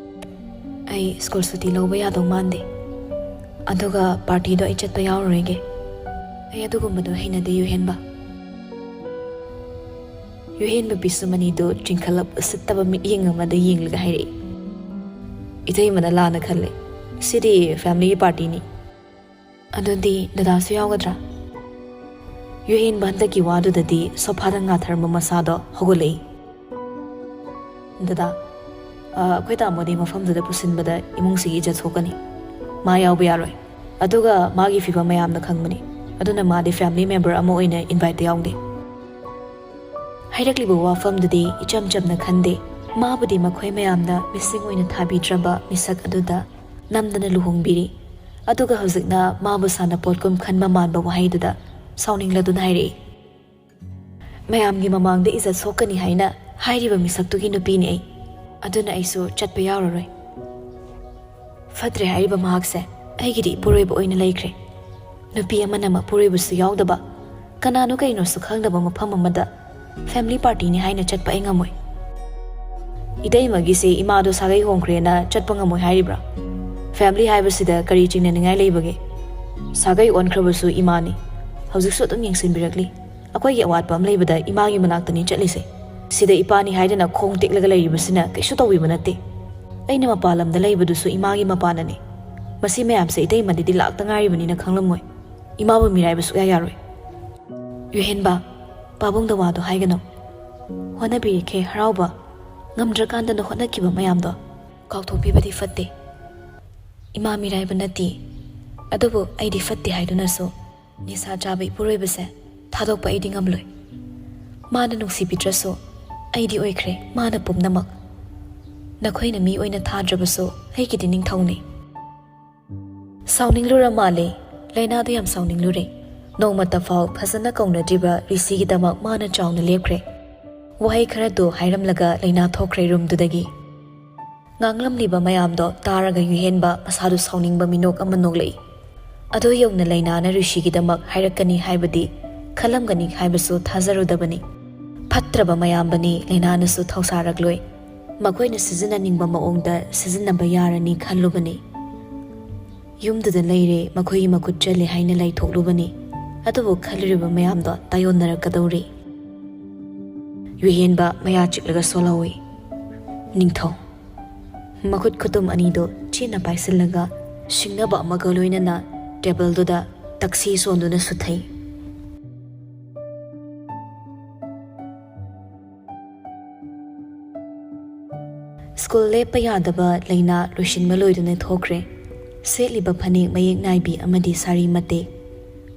"ꯑꯩ school ꯁꯨꯇꯤ ꯂꯧꯕ ꯌꯥꯗꯧ ꯃꯥꯟꯗꯦ꯫ ꯑꯗꯨꯒ partyꯗꯣ ꯑꯩ ꯆꯠꯄ ꯌꯥꯎꯔꯔꯣꯏꯒꯦ꯫ ꯑꯩ ꯑꯗꯨꯒꯨꯝꯕꯗꯣ ꯍꯩꯅꯗꯦ, ꯌꯨꯍꯦꯟꯕ꯫" ꯌꯨꯍꯦꯟꯕ ꯄꯤꯁꯨꯃꯅꯤꯗꯨ ꯆꯤꯡꯈꯠꯂꯞ ꯎꯁꯤꯠꯇꯕ ꯃꯤꯠꯌꯦꯡ ꯑꯃꯗ ꯌꯦꯡꯂꯒ ꯍꯥꯏꯔꯛꯏ꯫ ꯏꯇꯩꯃꯅ ꯂꯥꯟꯅ ꯈꯜꯂꯦ꯫ "ꯁꯤꯗꯤ family partyꯅꯤ꯫" "ꯑꯗꯨꯗꯤ ꯗꯗꯥꯁꯨ ꯌꯥꯎꯒꯗ꯭ꯔꯥ?" ꯌꯨꯍꯦꯟꯕ ꯍꯟꯗꯛꯀꯤ ꯋꯥꯗꯨꯗꯗꯤ ꯁꯣꯐꯥꯗ ꯉꯥꯊꯔꯝꯕ ꯃꯁꯥꯗꯣ ꯍꯧꯒꯠꯂꯛꯏ꯫ "ꯗꯗꯥ, ꯑ, ꯑꯩꯈꯣꯏ ꯇꯥꯃꯣꯗꯤ ꯃꯐꯝꯗꯨꯗ ꯄꯨꯁꯤꯟꯕꯗ ꯏꯃꯨꯡꯁꯤꯒꯤ ꯏꯖꯠ ꯁꯣꯛꯀꯅꯤ꯫ ꯃꯥ ꯌꯥꯎꯕ ꯌꯥꯔꯣꯏ꯫ ꯑꯗꯨꯒ ꯃꯥꯒꯤ ꯐꯤꯕꯝ ꯃꯌꯥꯝꯅ ꯈꯪꯕꯅꯤ꯫ ꯑꯗꯨꯅ ꯃꯥꯗꯤ family member ꯑꯃ ꯑꯣꯏꯅ inviteꯇ ꯌꯥꯎꯗꯦ꯫" ꯍꯥꯏꯔꯛꯂꯤꯕ ꯋꯥꯐꯝꯗꯨꯗꯤ ꯏꯆꯝ ꯆꯝꯅ ꯈꯟꯗꯦ꯫ ꯃꯥꯕꯨꯗꯤ ꯃꯈꯣꯏ ꯃꯌꯥꯝꯅ missing ꯑꯣꯏꯅ ꯊꯥꯕꯤꯗ꯭ꯔꯕ ꯃꯤꯁꯛ ꯑꯗꯨꯗ ꯅꯝꯗꯅ ꯂꯨꯍꯣꯡꯕꯤꯔꯤ꯫ ꯑꯗꯨꯒ ꯍꯧꯖꯤꯛꯅ ꯃꯥꯕꯨ ꯁꯥꯟꯅꯄꯣꯠꯀꯨꯝ ꯈꯟꯕ ꯃꯥꯟꯕ ꯋꯥꯍꯩꯗꯨꯗ ꯁꯥꯎꯅꯤꯡꯂꯗꯨꯅ ꯍꯥꯏꯔꯛꯏ꯫ "ꯃꯌꯥꯝꯒꯤ ꯃꯃꯥꯡꯗ ꯏꯖꯠ ꯁꯣꯛꯀꯅꯤ ꯍꯥꯏꯅ ꯍꯥꯏꯔꯤꯕ ꯃꯤꯁꯛꯇꯨꯒꯤ ꯅꯨꯄꯤꯅꯤ ꯑꯩ꯫ ꯑꯗꯨꯅ ꯑꯩꯁꯨ ꯆꯠꯄ ꯌꯥꯎꯔꯔꯣꯏ꯫ ꯐꯠꯇ꯭ꯔꯦ ꯍꯥꯏꯔꯤꯕ ꯃꯍꯥꯛꯁꯦ ꯑꯩꯒꯤꯗꯤ ꯏꯄꯨꯔꯣꯏꯕ ꯑꯣꯏꯅ ꯂꯩꯈ꯭ꯔꯦ꯫ ꯅꯨꯄꯤ ꯑꯃꯅ ꯃꯄꯨꯔꯣꯏꯕꯁꯨ ꯌꯥꯎꯗꯕ, ꯀꯅꯥꯅꯣ ꯀꯩꯅꯣꯁꯨ ꯈꯪꯗꯕ ꯃꯐꯝ ꯑꯃꯗ family partyꯅꯤ ꯍꯥꯏꯅ ꯆꯠꯄ ꯑꯩ ꯉꯝꯃꯣꯏ꯫" "ꯏꯇꯩꯃꯒꯤꯁꯦ ꯏꯃꯥꯗꯣ ꯁꯥꯒꯩ ꯍꯣꯡꯈ꯭ꯔꯦꯅ ꯆꯠꯄ ꯉꯝꯃꯣꯏ ꯍꯥꯏꯔꯤꯕ꯭ꯔꯥ? Family ꯍꯥꯏꯕꯁꯤꯗ ꯀꯔꯤ ꯆꯤꯡꯅꯅꯤꯡꯉꯥꯏ ꯂꯩꯕꯒꯦ? ꯁꯥꯒꯩ ꯑꯣꯟꯈ꯭ꯔꯕꯁꯨ ꯏꯃꯥꯅꯤ꯫ ꯍꯧꯖꯤꯛꯁꯨ ꯑꯗꯨꯝ ꯌꯦꯡꯁꯤꯟꯕꯤꯔꯛꯂꯤ꯫ ꯑꯩꯈꯣꯏꯒꯤ ꯑꯋꯥꯠꯄ ꯑꯃ ꯂꯩꯕꯗ ꯏꯃꯥꯒꯤ ꯃꯅꯥꯛꯇꯅꯤ ꯆꯠꯂꯤꯁꯦ꯫ ꯁꯤꯗ ꯏꯄꯥꯅꯤ ꯍꯥꯏꯗꯅ ꯈꯣꯡ ꯇꯦꯛꯂꯒ ꯂꯩꯔꯤꯕꯁꯤꯅ ꯀꯩꯁꯨ ꯇꯧꯕꯤꯕ ꯅꯠꯇꯦ꯫ ꯑꯩꯅ ꯃꯄꯥꯟ ꯂꯝꯗ ꯂꯩꯕꯗꯨꯁꯨ ꯏꯃꯥꯒꯤ ꯃꯄꯥꯅꯅꯤ꯫ ꯃꯁꯤ ꯃꯌꯥꯝꯁꯦ ꯏꯇꯩꯃꯗꯗꯤ ꯂꯥꯛꯇ ꯉꯥꯏꯔꯤꯕꯅꯤꯅ ꯈꯪꯂꯝꯃꯣꯏ꯫ ꯏꯃꯥꯕꯨ ꯃꯤꯔꯥꯏꯕ ꯁꯨꯛꯌꯥ ꯌꯥꯔꯣꯏ꯫ ꯌꯨꯍꯦꯟꯕ, ꯄꯥꯕꯨꯡꯗ ꯋꯥꯗꯣ ꯍꯥꯏꯒꯅꯨ꯫ ꯍꯣꯠꯅꯕꯤꯔꯤꯈꯩ ꯍꯔꯥꯎꯕ, ꯉꯝꯗ꯭ꯔꯀꯥꯟꯗꯅ ꯍꯣꯠꯅꯈꯤꯕ ꯃꯌꯥꯝꯗꯣ ꯀꯥꯎꯊꯣꯛꯄꯤꯕꯗꯤ ꯐꯠꯇꯦ꯫ ꯏꯃꯥ ꯃꯤꯔꯥꯏꯕ ꯅꯠꯇꯦ, ꯑꯗꯨꯕꯨ ꯑꯩꯗꯤ ꯐꯠꯇꯦ ꯍꯥꯏꯗꯨꯅꯁꯨ ꯅꯤꯁꯥ ꯆꯥꯕ ꯏꯄꯨꯔꯣꯏꯕꯁꯦ ꯊꯥꯗꯣꯛꯄ ꯑꯩꯗꯤ ꯉꯝꯂꯣꯏ꯫ ꯃꯥꯅ ꯅꯨꯡꯁꯤꯕꯤꯗ꯭ꯔꯁꯨ ꯑꯩꯗꯤ ꯑꯣꯏꯈ꯭ꯔꯦ ꯃꯥꯅ ꯄꯨꯝꯅꯃꯛ꯫ ꯅꯈꯣꯏꯅ ꯃꯤ ꯑꯣꯏꯅ ꯊꯥꯗ꯭ꯔꯕꯁꯨ ꯑꯩꯒꯤꯗꯤ ꯅꯤꯡꯊꯧꯅꯤ꯫ ꯁꯥꯎꯅꯤꯡꯂꯨꯔ ꯃꯥꯜꯂꯦ꯫ ꯂꯩꯅꯥꯗꯨ ꯌꯥꯝ ꯁꯥꯎꯅꯤꯡꯂꯨꯔꯦ꯫ ꯅꯣꯡꯃꯇ ꯐꯥꯎ ꯐꯖꯅ ꯀꯧꯅꯗ꯭ꯔꯤꯕ ꯔꯤꯁꯤꯒꯤꯗꯃꯛ ꯃꯥꯅ ꯆꯥꯎꯅ ꯂꯦꯞꯈ꯭ꯔꯦ꯫ ꯋꯥꯍꯩ ꯈꯔꯗꯨ ꯍꯥꯏꯔꯝꯂꯒ ꯂꯩꯅꯥ ꯊꯣꯛꯈ꯭ꯔꯦ ꯔꯨꯝꯗꯨꯗꯒꯤ꯫ ꯉꯥꯡꯂꯝꯂꯤꯕ ꯃꯌꯥꯝꯗꯣ ꯇꯥꯔꯒ ꯌꯨꯍꯦꯟꯕ ꯃꯁꯥꯗꯨ ꯁꯥꯎꯅꯤꯡꯕ ꯃꯤꯅꯣꯛ ꯑꯃ ꯅꯣꯛꯂꯛꯏ꯫ ꯑꯗꯨ ꯌꯧꯅ ꯂꯩꯅꯥꯅ ꯔꯤꯁꯤꯒꯤꯗꯃꯛ ꯍꯥꯏꯔꯛꯀꯅꯤ ꯍꯥꯏꯕꯗꯤ, ꯈꯜꯂꯝꯒꯅꯤ ꯍꯥꯏꯕꯁꯨ ꯊꯥꯖꯔꯨꯗꯕꯅꯤ꯫ ꯐꯠꯇ꯭ꯔꯕ ꯃꯌꯥꯝꯕꯅꯤ, ꯂꯩꯅꯥꯅꯁꯨ ꯊꯧꯁꯥꯔꯛꯂꯣꯏ꯫ ꯃꯈꯣꯏꯅ ꯁꯤꯖꯤꯟꯅꯅꯤꯡꯕ ꯃꯑꯣꯡꯗ ꯁꯤꯖꯤꯟꯅꯕ ꯌꯥꯔꯅꯤ ꯈꯜꯂꯨꯕꯅꯤ꯫ ꯌꯨꯝꯗꯨꯗ ꯂꯩꯔꯦ, ꯃꯈꯣꯏꯒꯤ ꯃꯈꯨꯠ ꯆꯠꯂꯦ ꯍꯥꯏꯅ ꯂꯩꯊꯣꯛꯂꯨꯕꯅꯤ꯫ ꯑꯗꯨꯕꯨ ꯈꯜꯂꯤꯕ ꯃꯌꯥꯝꯗꯣ ꯇꯥꯏꯌꯣꯟꯅꯔꯛꯀꯗꯧꯔꯤ꯫ ꯌꯨꯍꯦꯟꯕ ꯃꯌꯥ ꯆꯤꯛꯂꯒ ꯁꯣꯜꯍꯧꯏ꯫ ꯅꯤꯡꯊꯧ꯫ ꯃꯈꯨꯠ ꯈꯨꯇꯨꯝ ꯑꯅꯤꯗꯨ ꯆꯦꯠꯅ ꯄꯥꯏꯁꯤꯜꯂꯒ ꯁꯤꯡꯅꯕ ꯑꯃꯒ ꯂꯣꯏꯅꯅ ꯇꯦꯕꯜꯗꯨꯗ ꯇꯛꯁꯤ ꯁꯣꯟꯗꯨꯅ ꯁꯨꯊꯩ꯫ ꯁ꯭ꯀꯨꯜ ꯂꯦꯞꯄ ꯌꯥꯗꯕ ꯂꯩꯅꯥ ꯂꯣꯏꯁꯤꯟꯕ ꯂꯣꯏꯗꯨꯅ ꯊꯣꯛꯈ꯭ꯔꯦ꯫ ꯁꯦꯠꯂꯤꯕ ꯐꯅꯦꯛ ꯃꯌꯦꯛ ꯅꯥꯏꯕꯤ ꯑꯃꯗꯤ ꯁꯥꯔꯤ ꯃꯇꯦꯛ,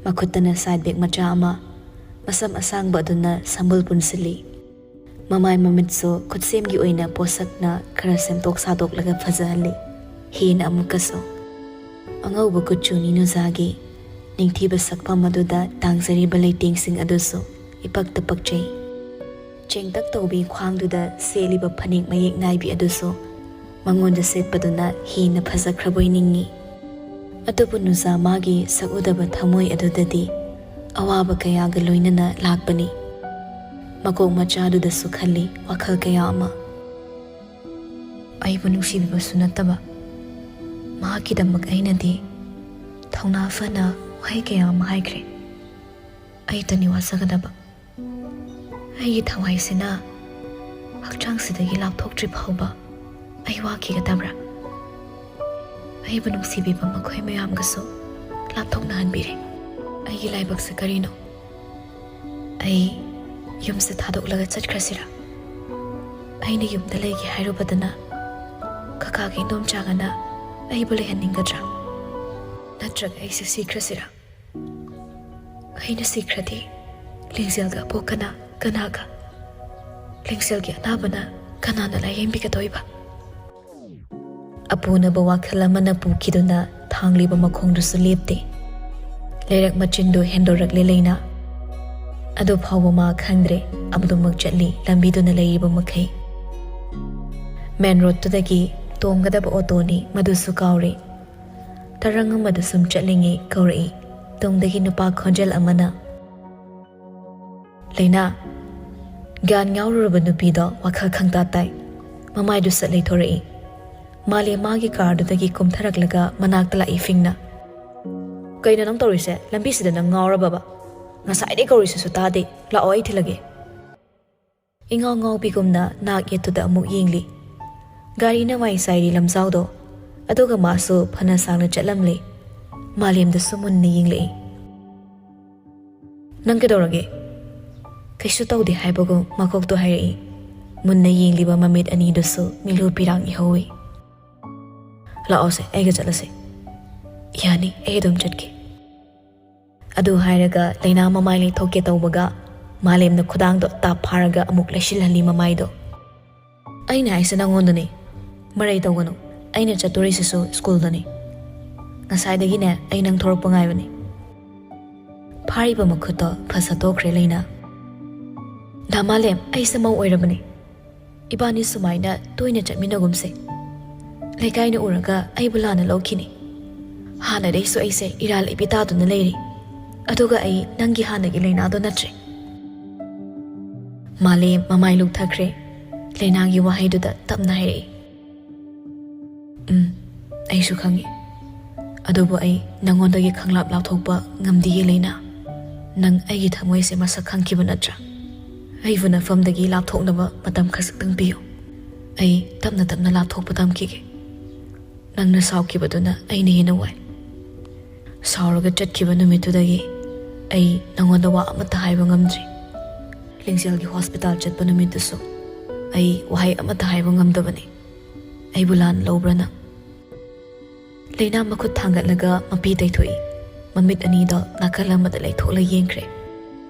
ꯃꯈꯨꯠꯇꯅ ꯁꯥꯏꯠ ꯕꯦꯒ ꯃꯆꯥ ꯑꯃ, ꯃꯁꯝ ꯑꯁꯥꯡꯕ ꯑꯗꯨꯅ ꯁꯝꯕꯨꯜ ꯄꯨꯟꯁꯤꯜꯂꯤ꯫ ꯃꯃꯥꯏ ꯃꯃꯤꯠꯁꯨ ꯈꯨꯠꯁꯦꯝꯒꯤ ꯑꯣꯏꯅ ꯄꯣꯠꯁꯛꯅ ꯈꯔ ꯁꯦꯝꯗꯣꯛ ꯁꯥꯗꯣꯛꯂꯒ ꯐꯖꯍꯜꯂꯤ꯫ ꯍꯦꯟꯅ ꯑꯃꯨꯛꯀꯁꯨ ꯑꯉꯧꯕ ꯀꯨꯆꯨ ꯅꯤꯅꯨꯖꯥꯒꯤ ꯅꯤꯡꯊꯤꯕ ꯁꯛꯐꯝ ꯑꯗꯨꯗ ꯇꯥꯡꯖꯔꯤꯕ ꯂꯩꯇꯦꯡꯁꯤꯡ ꯑꯗꯨꯁꯨ ꯏꯄꯛꯇ ꯄꯛꯆꯩ꯫ ꯆꯦꯡꯇꯛ ꯇꯧꯕꯤ ꯈ꯭ꯋꯥꯡꯗꯨꯗ ꯁꯦꯠꯂꯤꯕ ꯐꯅꯦꯛ ꯃꯌꯦꯛ ꯅꯥꯏꯕꯤ ꯑꯗꯨꯁꯨ ꯃꯉꯣꯟꯗ ꯁꯦꯠꯄꯗꯨꯅ ꯍꯦꯟꯅ ꯐꯖꯈ꯭ꯔꯕꯣꯏ ꯅꯤꯡꯏ꯫ ꯑꯗꯨꯕꯨ ꯅꯨꯖꯥ ꯃꯥꯒꯤ ꯁꯛꯎꯗꯕ ꯊꯃꯣꯏ ꯑꯗꯨꯗꯗꯤ ꯑꯋꯥꯕ ꯀꯌꯥꯒ ꯂꯣꯏꯅꯅ ꯂꯥꯛꯄꯅꯤ꯫ ꯃꯀꯣꯛ ꯃꯆꯥꯗꯨꯗꯁꯨ ꯈꯜꯂꯤ ꯋꯥꯈꯜ ꯀꯌꯥ ꯑꯃ꯫ ꯑꯩꯕꯨ ꯅꯨꯡꯁꯤꯕꯤꯕꯁꯨ ꯅꯠꯇꯕ, ꯃꯍꯥꯛꯀꯤꯗꯃꯛ ꯑꯩꯅꯗꯤ ꯊꯧꯅꯥ ꯐꯅ ꯋꯥꯍꯩ ꯀꯌꯥ ꯑꯃ ꯍꯥꯏꯈ꯭ꯔꯦ꯫ ꯑꯩꯇꯅꯤ ꯋꯥꯖꯒꯗꯕ꯫ ꯑꯩꯒꯤ ꯊꯋꯥꯏꯁꯤꯅ ꯍꯛꯆꯥꯡꯁꯤꯗꯒꯤ ꯂꯥꯞꯊꯣꯛꯇ꯭ꯔꯤ ꯐꯥꯎꯕ ꯑꯩ ꯋꯥꯈꯤꯒꯗꯕ꯭ꯔꯥ? ꯑꯩꯕꯨ ꯅꯨꯡꯁꯤꯕꯤꯕ ꯃꯈꯣꯏ ꯃꯌꯥꯝꯒꯁꯨ ꯂꯥꯞꯊꯣꯛꯅꯍꯟꯕꯤꯔꯦ꯫ ꯑꯩꯒꯤ ꯂꯥꯏꯕꯛꯁꯦ ꯀꯔꯤꯅꯣ? ꯑꯩ ꯌꯨꯝꯁꯦ ꯊꯥꯗꯣꯛꯂꯒ ꯆꯠꯈ꯭ꯔꯁꯤꯔꯥ? ꯑꯩꯅ ꯌꯨꯝꯗ ꯂꯩꯒꯦ ꯍꯥꯏꯔꯨꯕꯗꯅ ꯀꯀꯥꯒꯤ ꯏꯗꯣꯝꯆꯥꯒꯅ ꯑꯩꯕꯨ ꯂꯩꯍꯟꯅꯤꯡꯒꯗ꯭ꯔꯥ? ꯅꯠꯇ꯭ꯔꯒ ꯑꯩꯁꯦ ꯁꯤꯈ꯭ꯔꯁꯤꯔꯥ? ꯑꯩꯅ ꯁꯤꯈ꯭ꯔꯗꯤ ꯂꯤꯡꯖꯦꯜꯒ ꯑꯄꯣꯛꯀꯅ ꯀꯅꯥꯒ? ꯂꯤꯡꯖꯦꯜꯒꯤ ꯑꯅꯥꯕꯅ ꯀꯅꯥꯅ ꯂꯥꯌꯦꯡꯕꯤꯒꯗꯣꯏꯕ? ꯑꯄꯨꯅꯕ ꯋꯥꯈꯜ ꯑꯃꯅ ꯄꯨꯈꯤꯗꯨꯅ ꯊꯥꯡꯂꯤꯕ ꯃꯈꯣꯡꯗꯨꯁꯨ ꯂꯦꯞꯇꯦ꯫ ꯂꯩꯔꯛ ꯃꯆꯤꯟꯗꯨ ꯍꯦꯟꯗꯣꯔꯛꯂꯦ ꯂꯩꯅꯥ꯫ ꯑꯗꯨ ꯐꯥꯎꯕ ꯃꯥ ꯈꯪꯗ꯭ꯔꯦ, ꯑꯗꯨꯃꯛ ꯆꯠꯂꯤ ꯂꯝꯕꯤꯗꯨꯅ ꯂꯩꯔꯤꯕ ꯃꯈꯩ꯫ ꯃꯦꯟ ꯔꯣꯗꯇꯨꯗꯒꯤ ꯇꯣꯡꯒꯗꯕ ꯑꯣꯇꯣꯅꯤ, ꯃꯗꯨꯁꯨ ꯀꯥꯎꯔꯦ꯫ ꯇꯔꯪ ꯑꯃꯗ ꯁꯨꯝ ꯆꯠꯂꯤꯉꯩ ꯀꯧꯔꯛꯏ ꯇꯨꯡꯗꯒꯤ ꯅꯨꯄꯥ ꯈꯣꯟꯖꯦꯜ ꯑꯃꯅ, "ꯂꯩꯅꯥ, ꯒ꯭ꯌꯥꯟ ꯉꯥꯎꯔꯨꯔꯕ ꯅꯨꯄꯤꯗꯣ ꯋꯥꯈꯜ ꯈꯪꯇꯥ ꯇꯥꯏ꯫ ꯃꯃꯥꯏꯗꯨ ꯁꯠ ꯂꯩꯊꯣꯔꯛꯏ꯫ ꯃꯥꯂꯦꯝ ꯃꯥꯒꯤ ꯀꯥꯔꯗꯨꯗꯒꯤ ꯀꯨꯝꯊꯔꯛꯂꯒ ꯃꯅꯥꯛꯇ ꯂꯥꯛꯏ ꯐꯤꯡꯅ꯫ ꯀꯩꯅꯣ ꯅꯪ ꯇꯧꯔꯤꯁꯦ? ꯂꯝꯕꯤꯁꯤꯗ ꯅꯪ ꯉꯥꯎꯔꯕꯕ? ꯉꯁꯥꯏꯗꯩ ꯀꯧꯔꯤꯁꯤꯁꯨ ꯇꯥꯗꯦ꯫ ꯂꯥꯛꯑꯣ, ꯑꯩ ꯊꯤꯜꯂꯒꯦ꯫" ꯏꯉꯥꯎ ꯉꯥꯎꯕꯤꯒꯨꯝꯅ ꯅꯥꯛ ꯌꯦꯠꯇꯨꯗ ꯑꯃꯨꯛ ꯌꯦꯡꯂꯤ꯫ ꯒꯥꯔꯤꯅ ꯋꯥꯏ ꯆꯥꯏꯔꯤ ꯂꯝꯖꯥꯎꯗꯣ꯫ ꯑꯗꯨꯒ ꯃꯥꯁꯨ ꯐꯅ ꯁꯥꯡꯅ ꯆꯠꯂꯝꯂꯦ꯫ ꯃꯥꯂꯦꯝꯗꯁꯨ ꯃꯨꯟꯅ ꯌꯦꯡꯂꯛꯏ꯫ "ꯅꯪ ꯀꯩꯗꯧꯔꯒꯦ?" ꯀꯩꯁꯨ ꯇꯧꯗꯦ ꯍꯥꯏꯕꯒꯨꯝ ꯃꯀꯣꯛꯇꯣ ꯍꯥꯏꯔꯛꯏ꯫ ꯃꯨꯟꯅ ꯌꯦꯡꯂꯤꯕ ꯃꯃꯤꯠ ꯑꯅꯤꯗꯨꯁꯨ ꯃꯤꯠꯂꯨ ꯄꯤꯔꯥꯡ ꯏꯍꯧꯏ꯫ "ꯂꯥꯛꯑꯣꯁꯦ, ꯑꯩꯒ ꯆꯠꯂꯁꯦ꯫" "ꯌꯥꯅꯤ, ꯑꯩ ꯑꯗꯨꯝ ꯆꯠꯀꯦ꯫" ꯑꯗꯨ ꯍꯥꯏꯔꯒ ꯂꯩꯅꯥ ꯃꯃꯥꯏ ꯂꯩꯊꯣꯛꯀꯦ ꯇꯧꯕꯒ ꯃꯥꯂꯦꯝꯅ ꯈꯨꯗꯥꯡꯗꯣ ꯇꯥꯞ ꯐꯥꯔꯒ ꯑꯃꯨꯛ ꯂꯩꯁꯤꯜꯍꯜꯂꯤ ꯃꯃꯥꯏꯗꯣ꯫ "ꯑꯩꯅ ꯍꯥꯏꯁꯦ ꯅꯪꯉꯣꯟꯗꯅꯦ꯫ ꯃꯔꯩ ꯇꯧꯒꯅꯨ꯫ ꯑꯩꯅ ꯆꯠꯇꯣꯔꯤꯁꯤꯁꯨ ꯁ꯭ꯀꯨꯜꯗꯅꯦ꯫ ꯉꯁꯥꯏꯗꯒꯤꯅꯦ ꯑꯩ ꯅꯪ ꯊꯣꯔꯛꯄ ꯉꯥꯏꯕꯅꯦ꯫" ꯐꯥꯔꯤꯕ ꯃꯈꯨꯠꯇꯣ ꯐ ꯁꯠꯇꯣꯛꯈ꯭ꯔꯦ ꯂꯩꯅꯥ꯫ "ꯗꯥ ꯃꯥꯂꯦꯝ, ꯑꯩꯁꯦ ꯃꯧ ꯑꯣꯏꯔꯕꯅꯦ꯫ ꯏꯕꯥꯅꯤ ꯁꯨꯃꯥꯏꯅ ꯇꯣꯏꯅ ꯆꯠꯃꯤꯟꯅꯒꯨꯝꯁꯦ꯫ ꯂꯩꯀꯥꯏꯅ ꯎꯔꯒ ꯑꯩꯕꯨ ꯂꯥꯟꯅ ꯂꯧꯈꯤꯅꯤ꯫ ꯍꯥꯟꯅꯗꯩꯁꯨ ꯑꯩꯁꯦ ꯏꯔꯥꯜ ꯏꯄꯤ ꯇꯥꯗꯨꯅ ꯂꯩꯔꯤ꯫ ꯑꯗꯨꯒ ꯑꯩ ꯅꯪꯒꯤ ꯍꯥꯟꯅꯒꯤ ꯂꯩꯅꯥꯗꯣ ꯅꯠꯇ꯭ꯔꯦ꯫" ꯃꯥꯂꯦꯝ ꯃꯃꯥꯏ ꯂꯨꯛꯊꯈ꯭ꯔꯦ꯫ ꯂꯩꯅꯥꯒꯤ ꯋꯥꯍꯩꯗꯨꯗ ꯇꯞꯅ ꯍꯥꯏꯔꯛꯏ, "ꯎꯝ, ꯑꯩꯁꯨ ꯈꯪꯉꯤ꯫ ꯑꯗꯨꯕꯨ ꯑꯩ ꯅꯪꯉꯣꯟꯗꯒꯤ ꯈꯪꯂꯥꯞ ꯂꯥꯞꯊꯣꯛꯄ ꯉꯝꯗꯤꯌꯦ ꯂꯩꯅꯥ꯫ "ꯅꯪ ꯑꯩꯒꯤ ꯊꯃꯣꯏꯁꯦ ꯃꯁꯛ ꯈꯪꯈꯤꯕ ꯅꯠꯇ꯭ꯔꯥ? ꯑꯩꯕꯨ ꯅꯐꯝꯗꯒꯤ ꯂꯥꯞꯊꯣꯛꯅꯕ ꯃꯇꯝ ꯈꯖꯤꯛꯇꯪ ꯄꯤꯌꯨ꯫ ꯑꯩ ꯇꯞꯅ ꯇꯞꯅ ꯂꯥꯞꯊꯣꯛꯄ ꯇꯝꯈꯤꯒꯦ꯫ ꯅꯪꯅ ꯁꯥꯎꯈꯤꯕꯗꯨꯅ ꯑꯩꯅ ꯍꯦꯟꯅ ꯋꯥꯏ꯫ ꯁꯥꯎꯔꯒ ꯆꯠꯈꯤꯕ ꯅꯨꯃꯤꯠꯇꯨꯗꯒꯤ ꯑꯩ ꯅꯉꯣꯟꯗ ꯋꯥ ꯑꯃꯠꯇ ꯍꯥꯏꯕ ꯉꯝꯗ꯭ꯔꯤ꯫ ꯂꯤꯡꯖꯦꯜꯒꯤ ꯍꯣꯁꯄꯤꯇꯥꯜ ꯆꯠꯄ ꯅꯨꯃꯤꯠꯇꯨꯁꯨ ꯑꯩ ꯋꯥꯍꯩ ꯑꯃꯠꯇ ꯍꯥꯏꯕ ꯉꯝꯗꯕꯅꯤ꯫ ꯑꯩꯕꯨ ꯂꯥꯟꯅ ꯂꯧꯕ꯭ꯔꯥ ꯅꯪ?" ꯂꯩꯅꯥ ꯃꯈꯨꯠ ꯊꯥꯡꯒꯠꯂꯒ ꯃꯄꯤ ꯇꯩꯊꯣꯛꯏ꯫ ꯃꯃꯤꯠ ꯑꯅꯤꯗꯣ ꯅꯥꯀꯜ ꯑꯃꯗ ꯂꯩꯊꯣꯛꯂ ꯌꯦꯡꯈ꯭ꯔꯦ꯫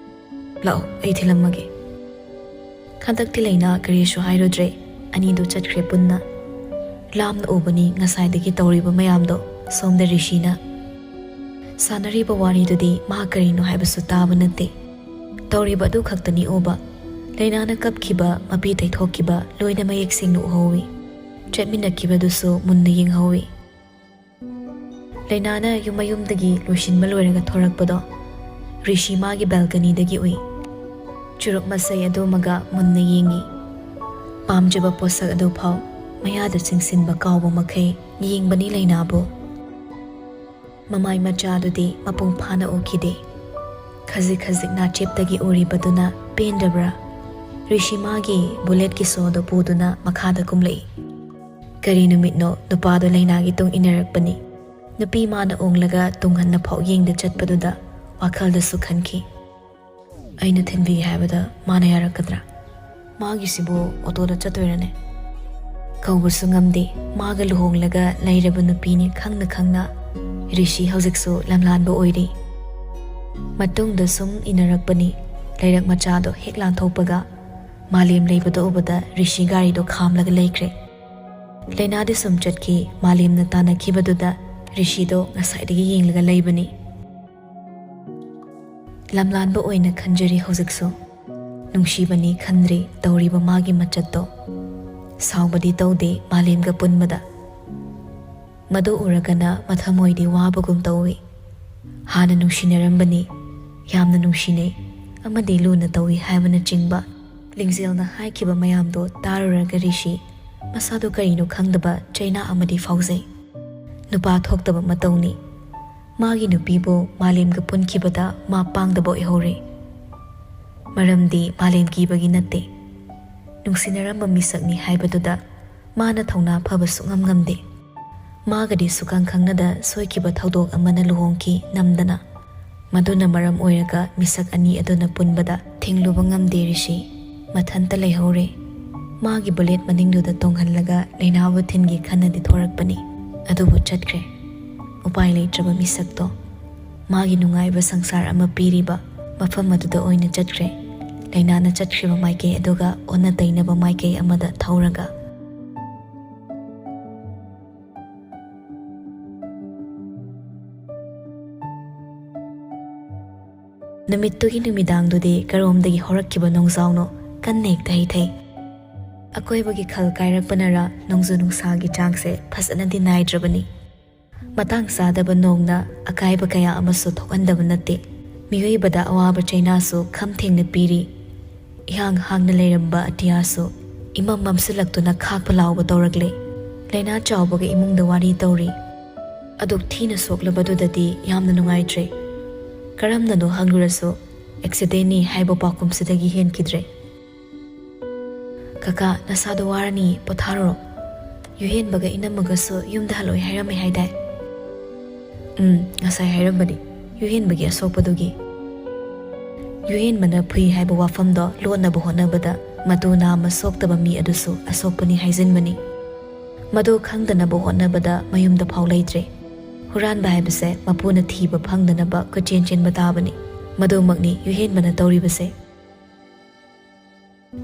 "ꯂꯥꯛꯑꯣ, ꯑꯩ ꯊꯤꯜꯂꯝꯃꯒꯦ꯫" ꯍꯟꯗꯛꯇꯤ ꯂꯩꯅꯥ ꯀꯔꯤꯁꯨ ꯍꯥꯏꯔꯨꯗ꯭ꯔꯦ꯫ ꯑꯅꯤꯗꯨ ꯆꯠꯈ꯭ꯔꯦ ꯄꯨꯟꯅ꯫ ꯂꯥꯞꯅ ꯎꯕꯅꯤ ꯉꯁꯥꯏꯗꯒꯤ ꯇꯧꯔꯤꯕ ꯃꯌꯥꯝꯗꯣ꯫ ꯁꯣꯝꯗ ꯔꯤꯁꯤꯅ ꯁꯥꯟꯅꯔꯤꯕ ꯋꯥꯔꯤꯗꯨꯗꯤ ꯃꯥ ꯀꯔꯤꯅꯣ ꯍꯥꯏꯕꯁꯨ ꯇꯥꯕ ꯅꯠꯇꯦ꯫ ꯇꯧꯔꯤꯕ ꯑꯗꯨ ꯈꯛꯇꯅꯤ ꯎꯕ꯫ ꯂꯩꯅꯥꯅ ꯀꯞꯈꯤꯕ, ꯃꯄꯤ ꯇꯩꯊꯣꯛꯈꯤꯕ ꯂꯣꯏꯅ ꯃꯌꯦꯛ ꯁꯦꯡꯅ ꯎꯍꯧꯏ꯫ ꯆꯠꯃꯤꯟꯅꯈꯤꯕꯗꯨꯁꯨ ꯃꯨꯟꯅ ꯌꯦꯡꯍꯧꯏ꯫ ꯂꯩꯅꯥꯅ ꯌꯨꯝ ꯃꯌꯨꯝꯗꯒꯤ ꯂꯣꯏꯁꯤꯟꯕ ꯂꯣꯏꯔꯒ ꯊꯣꯔꯛꯄꯗꯣ ꯔꯤꯁꯤ ꯃꯥꯒꯤ ꯕꯦꯜꯀꯅꯤꯗꯒꯤ ꯎꯏ꯫ ꯆꯨꯔꯨꯞ ꯃꯁꯩ ꯑꯗꯨꯃꯒ ꯃꯨꯟꯅ ꯌꯦꯡꯉꯤ꯫ ꯄꯥꯝꯖꯕ ꯄꯣꯠꯁꯛ ꯑꯗꯨ ꯐꯥꯎ ꯃꯌꯥꯗ ꯆꯤꯡꯁꯤꯟꯕ ꯀꯥꯎꯕ ꯃꯈꯩ ꯌꯦꯡꯕꯅꯤ ꯂꯩꯅꯥꯕꯨ꯫ ꯃꯃꯥꯏ ꯃꯆꯥꯗꯨꯗꯤ ꯃꯄꯨꯡ ꯐꯥꯅ ꯎꯈꯤꯗꯦ꯫ ꯈꯖꯤꯛ ꯈꯖꯤꯛ ꯅꯥꯆꯦꯞꯇꯒꯤ ꯎꯔꯤꯕꯗꯨꯅ ꯄꯦꯟꯗꯕ꯭ꯔꯥ? ꯔꯤꯁꯤ ꯃꯥꯒꯤ ꯕꯨꯂꯦꯠꯀꯤ ꯁꯣꯗꯣ ꯄꯨꯗꯨꯅ ꯃꯈꯥꯗ ꯀꯨꯝꯂꯛꯏ꯫ ꯀꯔꯤ ꯅꯨꯃꯤꯠꯅꯣ ꯅꯨꯄꯥꯗꯣ ꯂꯩꯅꯥꯒꯤ ꯇꯨꯡ ꯏꯟꯅꯔꯛꯄꯅꯤ꯫ ꯅꯨꯄꯤ ꯃꯥꯅ ꯑꯣꯡꯂꯒ ꯇꯨꯡ ꯍꯟꯅ ꯐꯥꯎ ꯌꯦꯡꯗ ꯆꯠꯄꯗꯨꯗ ꯋꯥꯈꯜꯗꯁꯨ ꯈꯟꯈꯤ꯫ "ꯑꯩꯅ ꯊꯤꯟꯕꯤꯒꯦ ꯍꯥꯏꯕꯗ ꯃꯥꯅ ꯌꯥꯔꯛꯀꯗ꯭ꯔꯥ? ꯃꯥꯒꯤꯁꯤꯕꯨ ꯑꯣꯇꯣꯗ ꯆꯠꯇꯣꯏꯔꯅꯦ?" ꯀꯧꯕꯁꯨ ꯉꯝꯗꯦ꯫ ꯃꯥꯒ ꯂꯨꯍꯣꯡꯂꯒ ꯂꯩꯔꯕ ꯅꯨꯄꯤꯅꯤ ꯈꯪꯅ ꯈꯪꯅ ꯔꯤꯁꯤ ꯍꯧꯖꯤꯛꯁꯨ ꯂꯝꯂꯥꯟꯕ ꯑꯣꯏꯔꯤ꯫ ꯃꯇꯨꯡꯗ ꯁꯨꯝ ꯏꯟꯅꯔꯛꯄꯅꯤ꯫ ꯂꯩꯔꯛ ꯃꯆꯥꯗꯣ ꯍꯦꯛ ꯂꯥꯟꯊꯣꯛꯄꯒ ꯃꯥꯂꯦꯝ ꯂꯩꯕꯗꯣ ꯎꯕꯗ ꯔꯤꯁꯤ ꯒꯥꯔꯤꯗꯣ ꯈꯥꯝꯂꯒ ꯂꯩꯈ꯭ꯔꯦ꯫ ꯂꯩꯅꯥꯗꯤ ꯁꯨꯝ ꯆꯠꯈꯤ꯫ ꯃꯥꯂꯦꯝꯅ ꯇꯥꯟꯅꯈꯤꯕꯗꯨꯗ ꯔꯤꯁꯤꯗꯣ ꯉꯁꯥꯏꯗꯒꯤ ꯌꯦꯡꯂꯒ ꯂꯩꯕꯅꯤ꯫ ꯂꯝꯂꯥꯟꯕ ꯑꯣꯏꯅ ꯈꯟꯖꯔꯤ ꯍꯧꯖꯤꯛꯁꯨ꯫ ꯅꯨꯡꯁꯤꯕꯅꯤ ꯈꯟꯗ꯭ꯔꯤ ꯇꯧꯔꯤꯕ ꯃꯥꯒꯤ ꯃꯆꯠꯇꯣ꯫ ꯁꯥꯎꯕꯗꯤ ꯇꯧꯗꯦ ꯃꯥꯂꯦꯝꯒ ꯄꯨꯟꯕꯗ꯫ ꯃꯗꯨ ꯎꯔꯒꯅ ꯃꯊꯃꯣꯏꯗꯤ ꯋꯥꯕꯒꯨꯝ ꯇꯧꯏ꯫ ꯍꯥꯟꯅ ꯅꯨꯡꯁꯤꯅꯔꯝꯕꯅꯤ, ꯌꯥꯝꯅ ꯅꯨꯡꯁꯤꯅꯩ ꯑꯃꯗꯤ ꯂꯨꯅ ꯇꯧꯏ ꯍꯥꯏꯕꯅꯆꯤꯡꯕ ꯂꯤꯡꯖꯦꯜꯅ ꯍꯥꯏꯈꯤꯕ ꯃꯌꯥꯝꯗꯣ ꯇꯥꯔꯨꯔꯒ ꯔꯤꯁꯤ ꯃꯁꯥꯗꯣ ꯀꯔꯤꯅꯣ ꯈꯪꯗꯕ ꯆꯩꯅꯥ ꯑꯃꯗꯤ ꯐꯥꯎꯖꯩ꯫ ꯅꯨꯄꯥ ꯊꯣꯛꯇꯕ ꯃꯇꯧꯅꯤ꯫ ꯃꯥꯒꯤ ꯅꯨꯄꯤꯕꯨ ꯃꯥꯂꯦꯝꯒ ꯄꯨꯟꯈꯤꯕꯗ ꯃꯥ ꯄꯥꯡꯗꯕ ꯑꯣꯏꯍꯧꯔꯦ꯫ ꯃꯔꯝꯗꯤ ꯃꯥꯂꯦꯝ ꯀꯤꯕꯒꯤ ꯅꯠꯇꯦ, ꯅꯨꯡꯁꯤꯅꯔꯝꯕ ꯃꯤꯁꯛꯅꯤ ꯍꯥꯏꯕꯗꯨꯗ ꯃꯥꯅ ꯊꯧꯅꯥ ꯐꯕ ꯁꯨꯛꯉꯝ ꯉꯝꯗꯦ꯫ ꯃꯥꯒꯗꯤ ꯁꯨꯛꯈꯪ ꯈꯪꯅꯗ ꯁꯣꯏꯈꯤꯕ ꯊꯧꯗꯣꯛ ꯑꯃꯅ ꯂꯨꯍꯣꯡꯈꯤ ꯅꯝꯗꯅ꯫ ꯃꯗꯨꯅ ꯃꯔꯝ ꯑꯣꯏꯔꯒ ꯃꯤꯁꯛ ꯑꯅꯤ ꯑꯗꯨꯅ ꯄꯨꯟꯕꯗ ꯊꯤꯡꯂꯨꯕ ꯉꯝꯗꯦ ꯔꯤꯁꯤ꯫ ꯃꯊꯟꯇ ꯂꯩꯍꯧꯔꯦ꯫ ꯃꯥꯒꯤ ꯕꯨꯂꯦꯠ ꯃꯅꯤꯡꯗꯨꯗ ꯇꯣꯡꯍꯜꯂꯒ ꯂꯩꯅꯥꯕꯨ ꯊꯤꯟꯒꯦ ꯈꯟꯅꯗꯤ ꯊꯣꯔꯛꯄꯅꯤ, ꯑꯗꯨꯕꯨ ꯆꯠꯈ꯭ꯔꯦ꯫ ꯎꯄꯥꯏ ꯂꯩꯇ꯭ꯔꯕ ꯃꯤꯁꯛꯇꯣ ꯃꯥꯒꯤ ꯅꯨꯡꯉꯥꯏꯕ ꯁꯪꯁꯥꯔ ꯑꯃ ꯄꯤꯔꯤꯕ ꯃꯐꯝ ꯑꯗꯨꯗ ꯑꯣꯏꯅ ꯆꯠꯈ꯭ꯔꯦ꯫ ꯂꯩꯅꯥꯅ ꯆꯠꯈ꯭ꯔꯤꯕ ꯃꯥꯏꯀꯩ ꯑꯗꯨꯒ ꯑꯣꯟꯅ ꯇꯩꯅꯕ ꯃꯥꯏꯀꯩ ꯑꯃꯗ ꯊꯧꯔꯒ꯫ ꯅꯨꯃꯤꯠꯇꯨꯒꯤ ꯅꯨꯃꯤꯗꯥꯡꯗꯨꯗꯤ ꯀꯔꯣꯝꯗꯒꯤ ꯍꯧꯔꯛꯈꯤꯕ ꯅꯣꯡꯖꯥꯎꯅꯣ ꯀꯟꯅ ꯍꯦꯛꯇ ꯍꯩꯊꯩ꯫ ꯑꯀꯣꯏꯕꯒꯤ ꯈꯜ ꯀꯥꯏꯔꯛꯄꯅꯔ ꯅꯣꯡꯖꯨ ꯅꯨꯡꯁꯥꯒꯤ ꯆꯥꯡꯁꯦ ꯐꯖꯅꯗꯤ ꯅꯥꯏꯗ꯭ꯔꯕꯅꯤ꯫ ꯃꯇꯥꯡ ꯆꯥꯗꯕ ꯅꯣꯡꯅ ꯑꯀꯥꯏꯕ ꯀꯌꯥ ꯑꯃꯁꯨ ꯊꯣꯛꯍꯟꯗꯕ ꯅꯠꯇꯦ꯫ ꯃꯤꯑꯣꯏꯕꯗ ꯑꯋꯥꯕ ꯆꯩꯅꯥꯁꯨ ꯈꯝ ꯊꯦꯡꯅ ꯄꯤꯔꯤ꯫ ꯏꯍꯥꯡ ꯍꯥꯡꯅ ꯂꯩꯔꯝꯕ ꯑꯇꯤꯌꯥꯁꯨ ꯏꯃꯝ ꯃꯝꯁꯤꯜꯂꯛꯇꯨꯅ ꯈꯥꯛꯄ ꯂꯥꯎꯕ ꯇꯧꯔꯛꯂꯦ꯫ ꯂꯩꯅꯥ ꯆꯥꯎꯕꯒ ꯏꯃꯨꯡꯗ ꯋꯥꯔꯤ ꯇꯧꯔꯤ꯫ ꯑꯗꯨꯛ ꯊꯤꯅ ꯁꯣꯛꯂꯕꯗꯨꯗꯗꯤ ꯌꯥꯝꯅ ꯅꯨꯡꯉꯥꯏꯇ꯭ꯔꯦ꯫ ꯀꯔꯝꯅꯅꯣ ꯍꯪꯂꯨꯔꯁꯨ ꯑꯦꯛꯁꯤꯗꯦꯟꯅꯤ ꯍꯥꯏꯕ ꯄꯥꯎꯈꯨꯝꯁꯤꯗꯒꯤ ꯍꯦꯟꯈꯤꯗ꯭ꯔꯦ꯫ "ꯀꯀꯥ, ꯅꯁꯥꯗꯣ ꯋꯥꯔꯅꯤ, ꯄꯣꯊꯥꯔꯨꯔꯣ꯫ ꯌꯨꯍꯦꯟꯕꯒ ꯏꯅꯝꯃꯒꯁꯨ ꯌꯨꯝꯗ ꯍꯜꯂꯣꯏ ꯍꯥꯏꯔꯝꯃꯦ ꯍꯥꯏꯗꯥꯏ?" "ꯎꯝ, ꯉꯁꯥꯏ ꯍꯥꯏꯔꯝꯕꯅꯤ, ꯌꯨꯍꯦꯟꯕꯒꯤ ꯑꯁꯣꯛꯄꯗꯨꯒꯤ꯫" ꯌꯨꯍꯦꯟꯕꯅ ꯐꯨꯏ ꯍꯥꯏꯕ ꯋꯥꯐꯝꯗꯣ ꯂꯣꯠꯅꯕ ꯍꯣꯠꯅꯕꯗ ꯃꯇꯨ ꯅꯥꯝꯃ ꯁꯣꯛꯇꯕ ꯃꯤ ꯑꯗꯨꯁꯨ ꯑꯁꯣꯛꯄꯅꯤ ꯍꯥꯏꯖꯤꯟꯕꯅꯤ꯫ ꯃꯗꯨ ꯈꯪꯗꯅꯕ ꯍꯣꯠꯅꯕꯗ ꯃꯌꯨꯝꯗ ꯐꯥꯎ ꯂꯩꯇ꯭ꯔꯦ꯫ ꯍꯨꯔꯥꯟꯕ ꯍꯥꯏꯕꯁꯦ ꯃꯄꯨꯅ ꯊꯤꯕ ꯐꯪꯗꯅꯕ ꯀꯣꯏꯆꯦꯟ ꯆꯦꯟꯕ ꯇꯥꯕꯅꯤ꯫ ꯃꯗꯨꯃꯛꯅꯤ ꯌꯨꯍꯦꯟꯕꯅ ꯇꯧꯔꯤꯕꯁꯦ꯫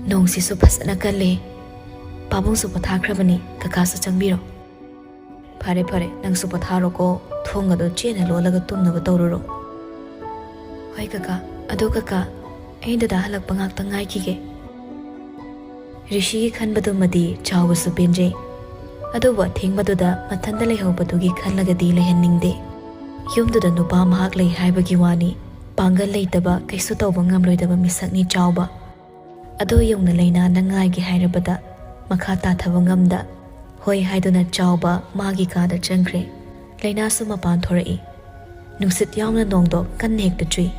ꯅꯣꯡꯁꯤꯁꯨ ꯐꯖꯅ ꯀꯜꯂꯦ꯫ ꯄꯥꯕꯨꯡꯁꯨ ꯄꯣꯊꯥꯈ꯭ꯔꯕꯅꯤ, ꯀꯀꯥꯁꯨ ꯆꯪꯕꯤꯔꯣ꯫ "ꯐꯔꯦ, ꯐꯔꯦ, ꯅꯪꯁꯨ ꯄꯣꯊꯥꯔꯣꯀꯣ, ꯊꯣꯡ ꯑꯗꯨ ꯆꯦꯠꯅ ꯂꯣꯜꯂꯒ ꯇꯨꯝꯅꯕ ꯇꯧꯔꯨꯔꯣ꯫" "ꯍꯣꯏ ꯀꯀꯥ꯫ ꯑꯗꯣ ꯀꯀꯥ, ꯑꯩ ꯗꯗꯥ ꯍꯜꯂꯛꯄ ꯉꯥꯛꯇ ꯉꯥꯏꯈꯤꯒꯦ꯫" ꯔꯤꯁꯤꯒꯤ ꯈꯟꯕꯗꯨꯃꯗꯤ ꯆꯥꯎꯕꯁꯨ ꯄꯦꯟꯖꯩ꯫ ꯑꯗꯨꯕꯨ ꯑꯊꯦꯡꯕꯗꯨꯗ ꯃꯊꯟꯇ ꯂꯩꯍꯧꯕꯗꯨꯒꯤ ꯈꯜꯂꯒꯗꯤ ꯂꯩꯍꯟꯅꯤꯡꯗꯦ꯫ ꯌꯨꯝꯗꯨꯗ ꯅꯨꯄꯥ ꯃꯍꯥꯛ ꯂꯩ ꯍꯥꯏꯕꯒꯤ ꯋꯥꯅꯤ, ꯄꯥꯡꯒꯜ ꯂꯩꯇꯕ, ꯀꯩꯁꯨ ꯇꯧꯕ ꯉꯝꯂꯣꯏꯗꯕ ꯃꯤꯁꯛꯅꯤ ꯆꯥꯎꯕ꯫ ꯑꯗꯨ ꯌꯧꯅ ꯂꯩꯅꯥꯅ ꯉꯥꯏꯒꯦ ꯍꯥꯏꯔꯕꯗ ꯃꯈꯥ ꯇꯥꯊꯕ ꯉꯝꯗ ꯍꯣꯏ ꯍꯥꯏꯗꯨꯅ ꯆꯥꯎꯕ ꯃꯥꯒꯤ ꯀꯥꯗ ꯆꯪꯈ꯭ꯔꯦ꯫ ꯂꯩꯅꯥꯁꯨ ꯃꯄꯥꯟ ꯊꯣꯔꯛꯏ꯫ ꯅꯨꯡꯁꯤꯠ ꯌꯥꯎꯅ ꯅꯣꯡꯗꯣ ꯀꯟꯅ ꯍꯦꯛꯇ ꯆꯨꯏ꯫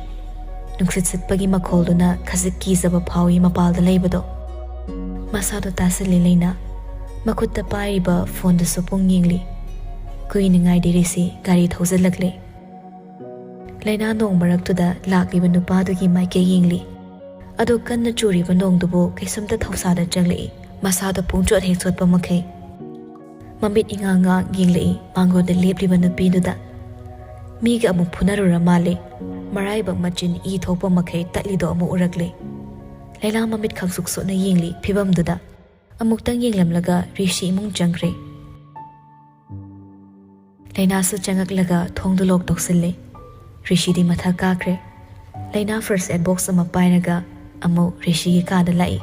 ꯅꯨꯡꯁꯤꯠ ꯁꯤꯠꯄꯒꯤ ꯃꯈꯣꯜꯗꯨꯅ ꯈꯖꯤꯛ ꯀꯤꯖꯕ ꯐꯥꯎꯏ ꯃꯄꯥꯜꯗ ꯂꯩꯕꯗꯣ꯫ ꯃꯁꯥꯗꯣ ꯇꯥꯁꯤꯜꯂꯤ ꯂꯩꯅꯥ꯫ ꯃꯈꯨꯠꯇ ꯄꯥꯏꯔꯤꯕ ꯐꯣꯟꯗꯨꯁꯨ ꯄꯨꯡ ꯌꯦꯡꯂꯤ꯫ ꯀꯨꯏꯅ ꯉꯥꯏꯗꯦ ꯔꯤꯁꯤ ꯒꯥꯔꯤ ꯊꯧꯖꯤꯜꯂꯛꯂꯦ꯫ ꯂꯩꯅꯥ ꯅꯣꯡ ꯃꯔꯛꯇꯨꯗ ꯂꯥꯛꯂꯤꯕ ꯅꯨꯄꯥꯗꯨꯒꯤ ꯃꯥꯏꯀꯩ ꯌꯦꯡꯂꯤ꯫ ꯑꯗꯣ ꯀꯟꯅ ꯆꯨꯔꯤꯕ ꯅꯣꯡꯗꯨꯕꯨ ꯀꯩꯁꯨꯝꯇ ꯊꯧꯁꯥꯗ ꯆꯪꯂꯛꯏ꯫ ꯃꯁꯥꯗꯣ ꯄꯨꯡꯆꯣꯠ ꯍꯦꯛ ꯆꯣꯠꯄ ꯃꯈꯩ꯫ ꯃꯃꯤꯠ ꯏꯉꯥꯡ ꯉꯥꯡ ꯌꯦꯡꯂꯛꯏ ꯃꯥꯡꯒꯣꯟꯗ ꯂꯦꯞꯂꯤꯕ ꯅꯨꯄꯤꯗꯨꯗ꯫ ꯃꯤꯒ ꯑꯃꯨꯛ ꯐꯨꯅꯔꯨꯔ ꯃꯥꯜꯂꯦ꯫ ꯃꯔꯥꯏꯕꯛ ꯃꯆꯤꯟ ꯏ ꯊꯣꯛꯄ ꯃꯈꯩ ꯇꯠꯂꯤꯗꯣ ꯑꯃꯨꯛ ꯎꯔꯛꯂꯦ꯫ ꯂꯩꯅꯥ ꯃꯃꯤꯠ ꯈꯪꯁꯨꯛ ꯁꯣꯛꯅ ꯌꯦꯡꯂꯤ ꯐꯤꯕꯝꯗꯨꯗ꯫ ꯑꯃꯨꯛꯇꯪ ꯌꯦꯡꯂꯝꯂꯒ ꯔꯤꯁꯤ ꯏꯃꯨꯡ ꯆꯪꯈ꯭ꯔꯦ꯫ ꯂꯩꯅꯥꯁꯨ ꯆꯪꯉꯛꯂꯒ ꯊꯣꯡꯗꯨ ꯂꯣꯛ ꯇꯧꯁꯤꯜꯂꯦ꯫ ꯔꯤꯁꯤꯗꯤ ꯃꯊꯛ ꯀꯥꯈ꯭ꯔꯦ꯫ ꯂꯩꯅꯥ ꯐꯥꯔꯁ ꯑꯦꯗ ꯕꯣꯛꯁ ꯑꯃ ꯄꯥꯏꯔꯒ ꯑꯃꯨꯛ ꯔꯤꯁꯤꯒꯤ ꯀꯥꯗ ꯂꯥꯛꯏ꯫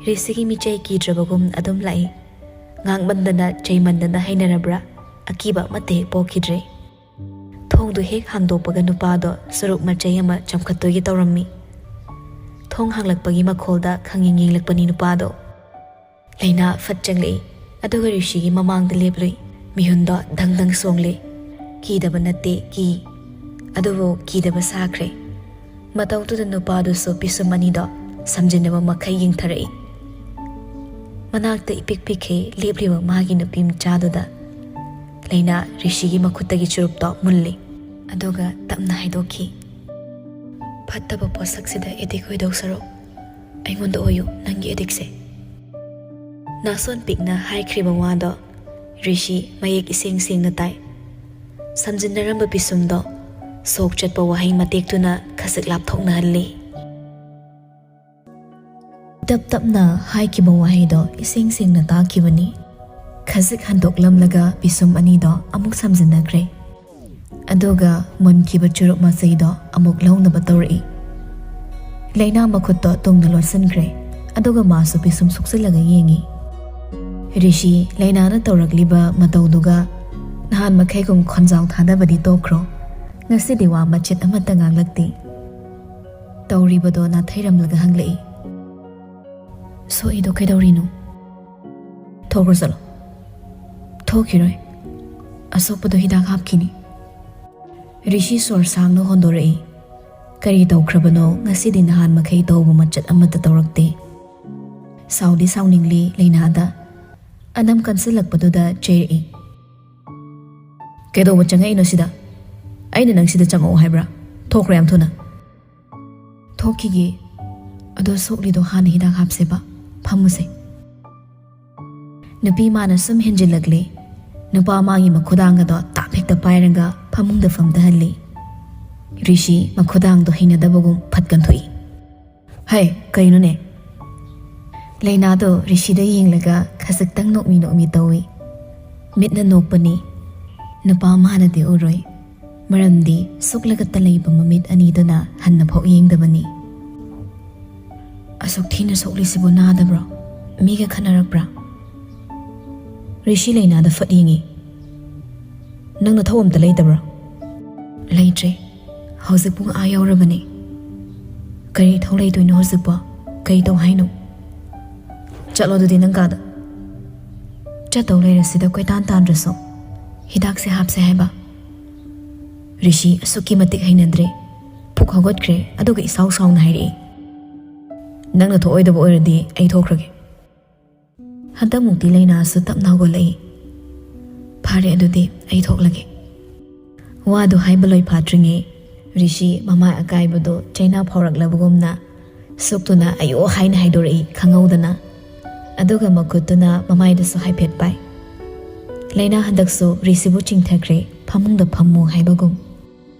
ꯔꯤꯁꯤꯒꯤ ꯃꯤꯆꯩ ꯀꯤꯗ꯭ꯔꯕꯒꯨꯝ ꯑꯗꯨꯝ ꯂꯥꯛꯏ꯫ ꯉꯥꯡꯃꯟꯗꯅ ꯆꯩꯃꯟꯗꯅ ꯍꯩꯅꯔꯕ꯭ꯔꯥ? ꯑꯀꯤꯕ ꯑꯃꯠꯇ ꯍꯦꯛ ꯄꯣꯛꯈꯤꯗ꯭ꯔꯦ꯫ ꯊꯣꯡꯗꯨ ꯍꯦꯛ ꯍꯥꯡꯗꯣꯛꯄꯒ ꯅꯨꯄꯥꯗꯣ ꯁꯨꯔꯨꯛ ꯃꯆꯩ ꯑꯃ ꯆꯝꯈꯠꯇꯣꯏꯒꯦ ꯇꯧꯔꯝꯃꯤ꯫ ꯊꯣꯡ ꯍꯥꯡꯂꯛꯄꯒꯤ ꯃꯈꯣꯜꯗ ꯈꯪꯌꯦꯡ ꯌꯦꯡꯂꯛꯄꯅꯤ ꯅꯨꯄꯥꯗꯣ꯫ ꯂꯩꯅꯥ ꯐꯠ ꯆꯪꯂꯛꯏ꯫ ꯑꯗꯨꯒ ꯔꯤꯁꯤꯒꯤ ꯃꯃꯥꯡꯗ ꯂꯦꯞꯂꯨꯏ꯫ ꯃꯤꯍꯨꯟꯗꯣ ꯗꯪ ꯗꯪ ꯁꯣꯡꯂꯦ꯫ ꯀꯤꯗꯕ ꯅꯠꯇꯦ, ꯀꯤ꯫ ꯑꯗꯨꯕꯨ ꯀꯤꯗꯕ ꯁꯥꯈ꯭ꯔꯦ꯫ ꯃꯇꯧꯗꯨꯗ ꯅꯨꯄꯥꯗꯨꯁꯨ ꯄꯤꯁꯨꯝ ꯑꯅꯤꯗꯣ ꯁꯝꯖꯤꯟꯅꯕ ꯃꯈꯩ ꯌꯦꯡꯊꯔꯛꯏ꯫ ꯃꯅꯥꯛꯇ ꯏꯄꯤꯛ ꯄꯤꯛꯈꯩ ꯂꯦꯞꯂꯤꯕ ꯃꯥꯒꯤ ꯅꯨꯄꯤ ꯃꯆꯥꯗꯨꯗ ꯂꯩꯅꯥ ꯔꯤꯁꯤꯒꯤ ꯃꯈꯨꯠꯇꯒꯤ ꯆꯨꯔꯨꯞꯇꯣ ꯃꯨꯜꯂꯤ꯫ ꯑꯗꯨꯒ ꯇꯞꯅ ꯍꯥꯏꯗꯣꯛꯈꯤ, "ꯐꯠꯇꯕ ꯄꯣꯠꯁꯛꯁꯤꯗ ꯑꯦꯗꯤꯛ ꯑꯣꯏꯗꯧ ꯁꯔꯨꯛ ꯑꯩꯉꯣꯟꯗ ꯑꯣꯏꯌꯨ, ꯅꯪꯒꯤ ꯑꯦꯗꯤꯛꯁꯦ꯫" ꯅꯥꯁꯣꯟ ꯄꯤꯛꯅ ꯍꯥꯏꯈ꯭ꯔꯤꯕ ꯋꯥꯗꯣ ꯔꯤꯁꯤ ꯃꯌꯦꯛ ꯏꯁꯦꯡ ꯁꯦꯡꯅ ꯇꯥꯏ꯫ ꯁꯝꯖꯤꯟꯅꯔꯝꯕ ꯄꯤꯁꯨꯝꯗꯣ ꯁꯣꯛ ꯆꯠꯄ ꯋꯥꯍꯩ ꯃꯇꯦꯛꯇꯨꯅ ꯈꯖꯤꯛ ꯂꯥꯞꯊꯣꯛꯅꯍꯜꯂꯤ꯫ ꯇꯞ ꯇꯞꯅ ꯍꯥꯏꯈꯤꯕ ꯋꯥꯍꯩꯗꯣ ꯏꯁꯦꯡ ꯁꯦꯡꯅ ꯇꯥꯈꯤꯕꯅꯤ꯫ ꯈꯖꯤꯛ ꯍꯟꯗꯣꯛꯂꯝꯂꯒ ꯄꯤꯁꯨꯝ ꯑꯅꯤꯗꯣ ꯑꯃꯨꯛ ꯁꯝꯖꯤꯟꯅꯈ꯭ꯔꯦ꯫ ꯑꯗꯨꯒ ꯃꯨꯟꯈꯤꯕ ꯆꯨꯔꯨꯞ ꯃꯆꯩꯗꯣ ꯑꯃꯨꯛ ꯂꯧꯅꯕ ꯇꯧꯔꯛꯏ꯫ ꯂꯩꯅꯥ ꯃꯈꯨꯠꯇꯣ ꯇꯨꯡꯗ ꯂꯣꯠꯁꯤꯟꯈ꯭ꯔꯦ, ꯑꯗꯨꯒ ꯃꯥꯁꯨ ꯄꯤꯁꯨꯝ ꯁꯨꯛꯆꯤꯜꯂꯒ ꯌꯦꯡꯉꯤ꯫ ꯔꯤꯁꯤ ꯂꯩꯅꯥꯅ ꯇꯧꯔꯛꯂꯤꯕ ꯃꯇꯧꯗꯨꯒ ꯅꯍꯥꯟ ꯃꯈꯩꯒꯨꯝ ꯈꯣꯟꯖꯥꯎ ꯊꯥꯗꯕꯗꯤ ꯇꯣꯛꯈ꯭ꯔꯣ꯫ ꯉꯁꯤꯗꯤ ꯋꯥ ꯃꯆꯦꯠ ꯑꯃꯠꯇ ꯉꯥꯡꯂꯛꯇꯦ꯫ ꯇꯧꯔꯤꯕꯗꯣ ꯅꯥꯊꯩꯔꯝꯂꯒ ꯍꯪꯂꯛꯏ, "ꯁꯣꯛꯏꯗꯣ ꯀꯩꯗꯧꯔꯤꯅꯣ? ꯊꯣꯛꯈ꯭ꯔꯣ ꯆꯠꯂꯣ꯫" "ꯊꯣꯛꯈꯤꯔꯣꯏ꯫ ꯑꯁꯣꯛꯄꯗꯣ ꯍꯤꯗꯥꯛ ꯍꯥꯞꯈꯤꯅꯤ꯫" ꯔꯤꯁꯤ ꯁꯣꯔ ꯁꯥꯡꯅ ꯍꯣꯟꯗꯣꯔꯛꯏ꯫ ꯀꯔꯤ ꯇꯧꯈ꯭ꯔꯕꯅꯣ? ꯉꯁꯤꯗꯤ ꯅꯍꯥꯟ ꯃꯈꯩ ꯇꯧꯕ ꯃꯆꯠ ꯑꯃꯠꯇ ꯇꯧꯔꯛꯇꯦ꯫ ꯁꯥꯎꯗꯤ ꯁꯥꯎꯅꯤꯡꯂꯤ ꯂꯩꯅꯥꯗ꯫ ꯑꯅꯝ ꯀꯟꯁꯤꯜꯂꯛꯄꯗꯨꯗ ꯆꯩꯔꯛꯏ꯫ "ꯀꯩꯗꯧꯕ ꯆꯪꯉꯛꯏꯅꯣ ꯁꯤꯗ? ꯑꯩꯅ ꯅꯪ ꯁꯤꯗ ꯆꯪꯉꯛꯑꯣ ꯍꯥꯏꯕ꯭ꯔꯥ? ꯊꯣꯛꯈ꯭ꯔꯣ ꯌꯥꯝ ꯊꯨꯅ!" "ꯊꯣꯛꯈꯤꯒꯦ꯫ ꯑꯗꯣ ꯁꯣꯛꯂꯤꯗꯣ ꯍꯥꯟꯅ ꯍꯤꯗꯥꯛ ꯍꯥꯞꯁꯦꯕ꯫ ꯐꯝꯃꯨꯁꯦ꯫" ꯅꯨꯄꯤ ꯃꯥꯅ ꯁꯨꯝ ꯍꯦꯟꯖꯤꯜꯂꯛꯂꯦ꯫ ꯅꯨꯄꯥ ꯃꯥꯒꯤ ꯃꯈꯨꯗꯥꯡ ꯑꯗꯣ ꯇꯥꯞ ꯍꯦꯛꯇ ꯄꯥꯏꯔꯒ ꯐꯃꯨꯡꯗ ꯐꯝꯊꯍꯜꯂꯤ꯫ ꯔꯤꯁꯤ ꯃꯈꯨꯗꯥꯡꯗꯣ ꯍꯩꯅꯗꯕꯒꯨꯝ ꯐꯠ ꯀꯟꯊꯣꯛꯏ꯫ "ꯍꯩ, ꯀꯩꯅꯣꯅꯦ?" ꯂꯩꯅꯥꯗꯣ ꯔꯤꯁꯤꯗ ꯌꯦꯡꯂꯒ ꯈꯖꯤꯛꯇꯪ ꯅꯣꯛꯃꯤ ꯅꯣꯛꯃꯤ ꯇꯧꯏ꯫ ꯃꯤꯠꯅ ꯅꯣꯛꯄꯅꯤ꯫ ꯅꯨꯄꯥ ꯃꯥꯅꯗꯤ ꯎꯔꯣꯏ꯫ ꯃꯔꯝꯗꯤ ꯁꯨꯛꯂꯒꯇ ꯂꯩꯕ ꯃꯃꯤꯠ ꯑꯅꯤꯗꯨꯅ ꯍꯟꯅꯐꯥꯎ ꯌꯦꯡꯗꯕꯅꯤ꯫ "ꯑꯁꯨꯛ ꯊꯤꯅ ꯁꯣꯛꯂꯤꯁꯤꯕꯨ ꯅꯥꯗꯕ꯭ꯔꯣ? ꯃꯤꯒ ꯈꯠꯅꯔꯛꯄ꯭ꯔꯥ?" ꯔꯤꯁꯤ ꯂꯩꯅꯥꯗ ꯐꯠ ꯌꯦꯡꯉꯤ꯫ "ꯅꯪ ꯅꯊꯧ ꯑꯝꯇ ꯂꯩꯇꯕ꯭ꯔꯣ?" "ꯂꯩꯇ꯭ꯔꯦ꯫ ꯍꯧꯖꯤꯛ ꯄꯨꯡ ꯑꯥ ꯌꯧꯔꯕꯅꯦ꯫ ꯀꯔꯤ ꯏꯊꯧ ꯂꯩꯗꯣꯏꯅꯣ ꯍꯧꯖꯤꯛꯄꯣ? ꯀꯔꯤ ꯇꯧ ꯍꯥꯏꯅꯣ?" "ꯆꯠꯂꯣ ꯑꯗꯨꯗꯤ ꯅꯪ ꯀꯥꯗ꯫" "ꯆꯠꯇꯧ ꯂꯩꯔꯁꯤꯗ ꯀꯣꯏꯇꯥꯟ ꯇꯥꯟꯗ꯭ꯔꯁꯨ꯫ ꯍꯤꯗꯥꯛꯁꯦ ꯍꯥꯞꯁꯦ ꯍꯥꯏꯕ꯫" ꯔꯤꯁꯤ ꯑꯁꯨꯛꯀꯤ ꯃꯇꯤꯛ ꯍꯩꯅꯗ꯭ꯔꯦ꯫ ꯄꯨꯛ ꯍꯧꯒꯠꯈ꯭ꯔꯦ, ꯑꯗꯨꯒ ꯏꯁꯥꯎ ꯁꯥꯎꯅ ꯍꯥꯏꯔꯛꯏ꯫ "ꯅꯪꯅ ꯊꯣꯛꯑꯣꯏꯗꯕ ꯑꯣꯏꯔꯗꯤ ꯑꯩ ꯊꯣꯛꯈ꯭ꯔꯒꯦ꯫" ꯍꯟꯗꯛꯃꯨꯛꯇꯤ ꯂꯩꯅꯥꯁꯨ ꯇꯞꯅ ꯍꯧꯒꯠꯂꯛꯏ꯫ "ꯐꯔꯦ, ꯑꯗꯨꯗꯤ ꯑꯩ ꯊꯣꯛꯂꯒꯦ꯫" ꯋꯥꯗꯨ ꯍꯥꯏꯕ ꯂꯣꯏ ꯐꯥꯠꯇ꯭ꯔꯤꯉꯩ ꯔꯤꯁꯤ ꯃꯃꯥꯏ ꯑꯀꯥꯏꯕꯗꯨ ꯆꯩꯅꯥ ꯐꯥꯎꯔꯛꯂꯕꯒꯨꯝꯅ ꯁꯨꯛꯇꯨꯅ "ꯑꯌꯣ" ꯍꯥꯏꯅ ꯍꯥꯏꯗꯣꯔꯛꯏ ꯈꯪꯍꯧꯗꯅ꯫ ꯑꯗꯨꯒ ꯃꯈꯨꯠꯇꯨꯅ ꯃꯃꯥꯏꯗꯁꯨ ꯍꯥꯏꯐꯦꯠ ꯄꯥꯏ꯫ ꯂꯩꯅꯥ ꯍꯟꯗꯛꯁꯨ ꯔꯤꯁꯤꯕꯨ ꯆꯤꯡꯊꯈ꯭ꯔꯦ, ꯐꯃꯨꯡꯗ ꯐꯝꯃꯨ ꯍꯥꯏꯕꯒꯨꯝ꯫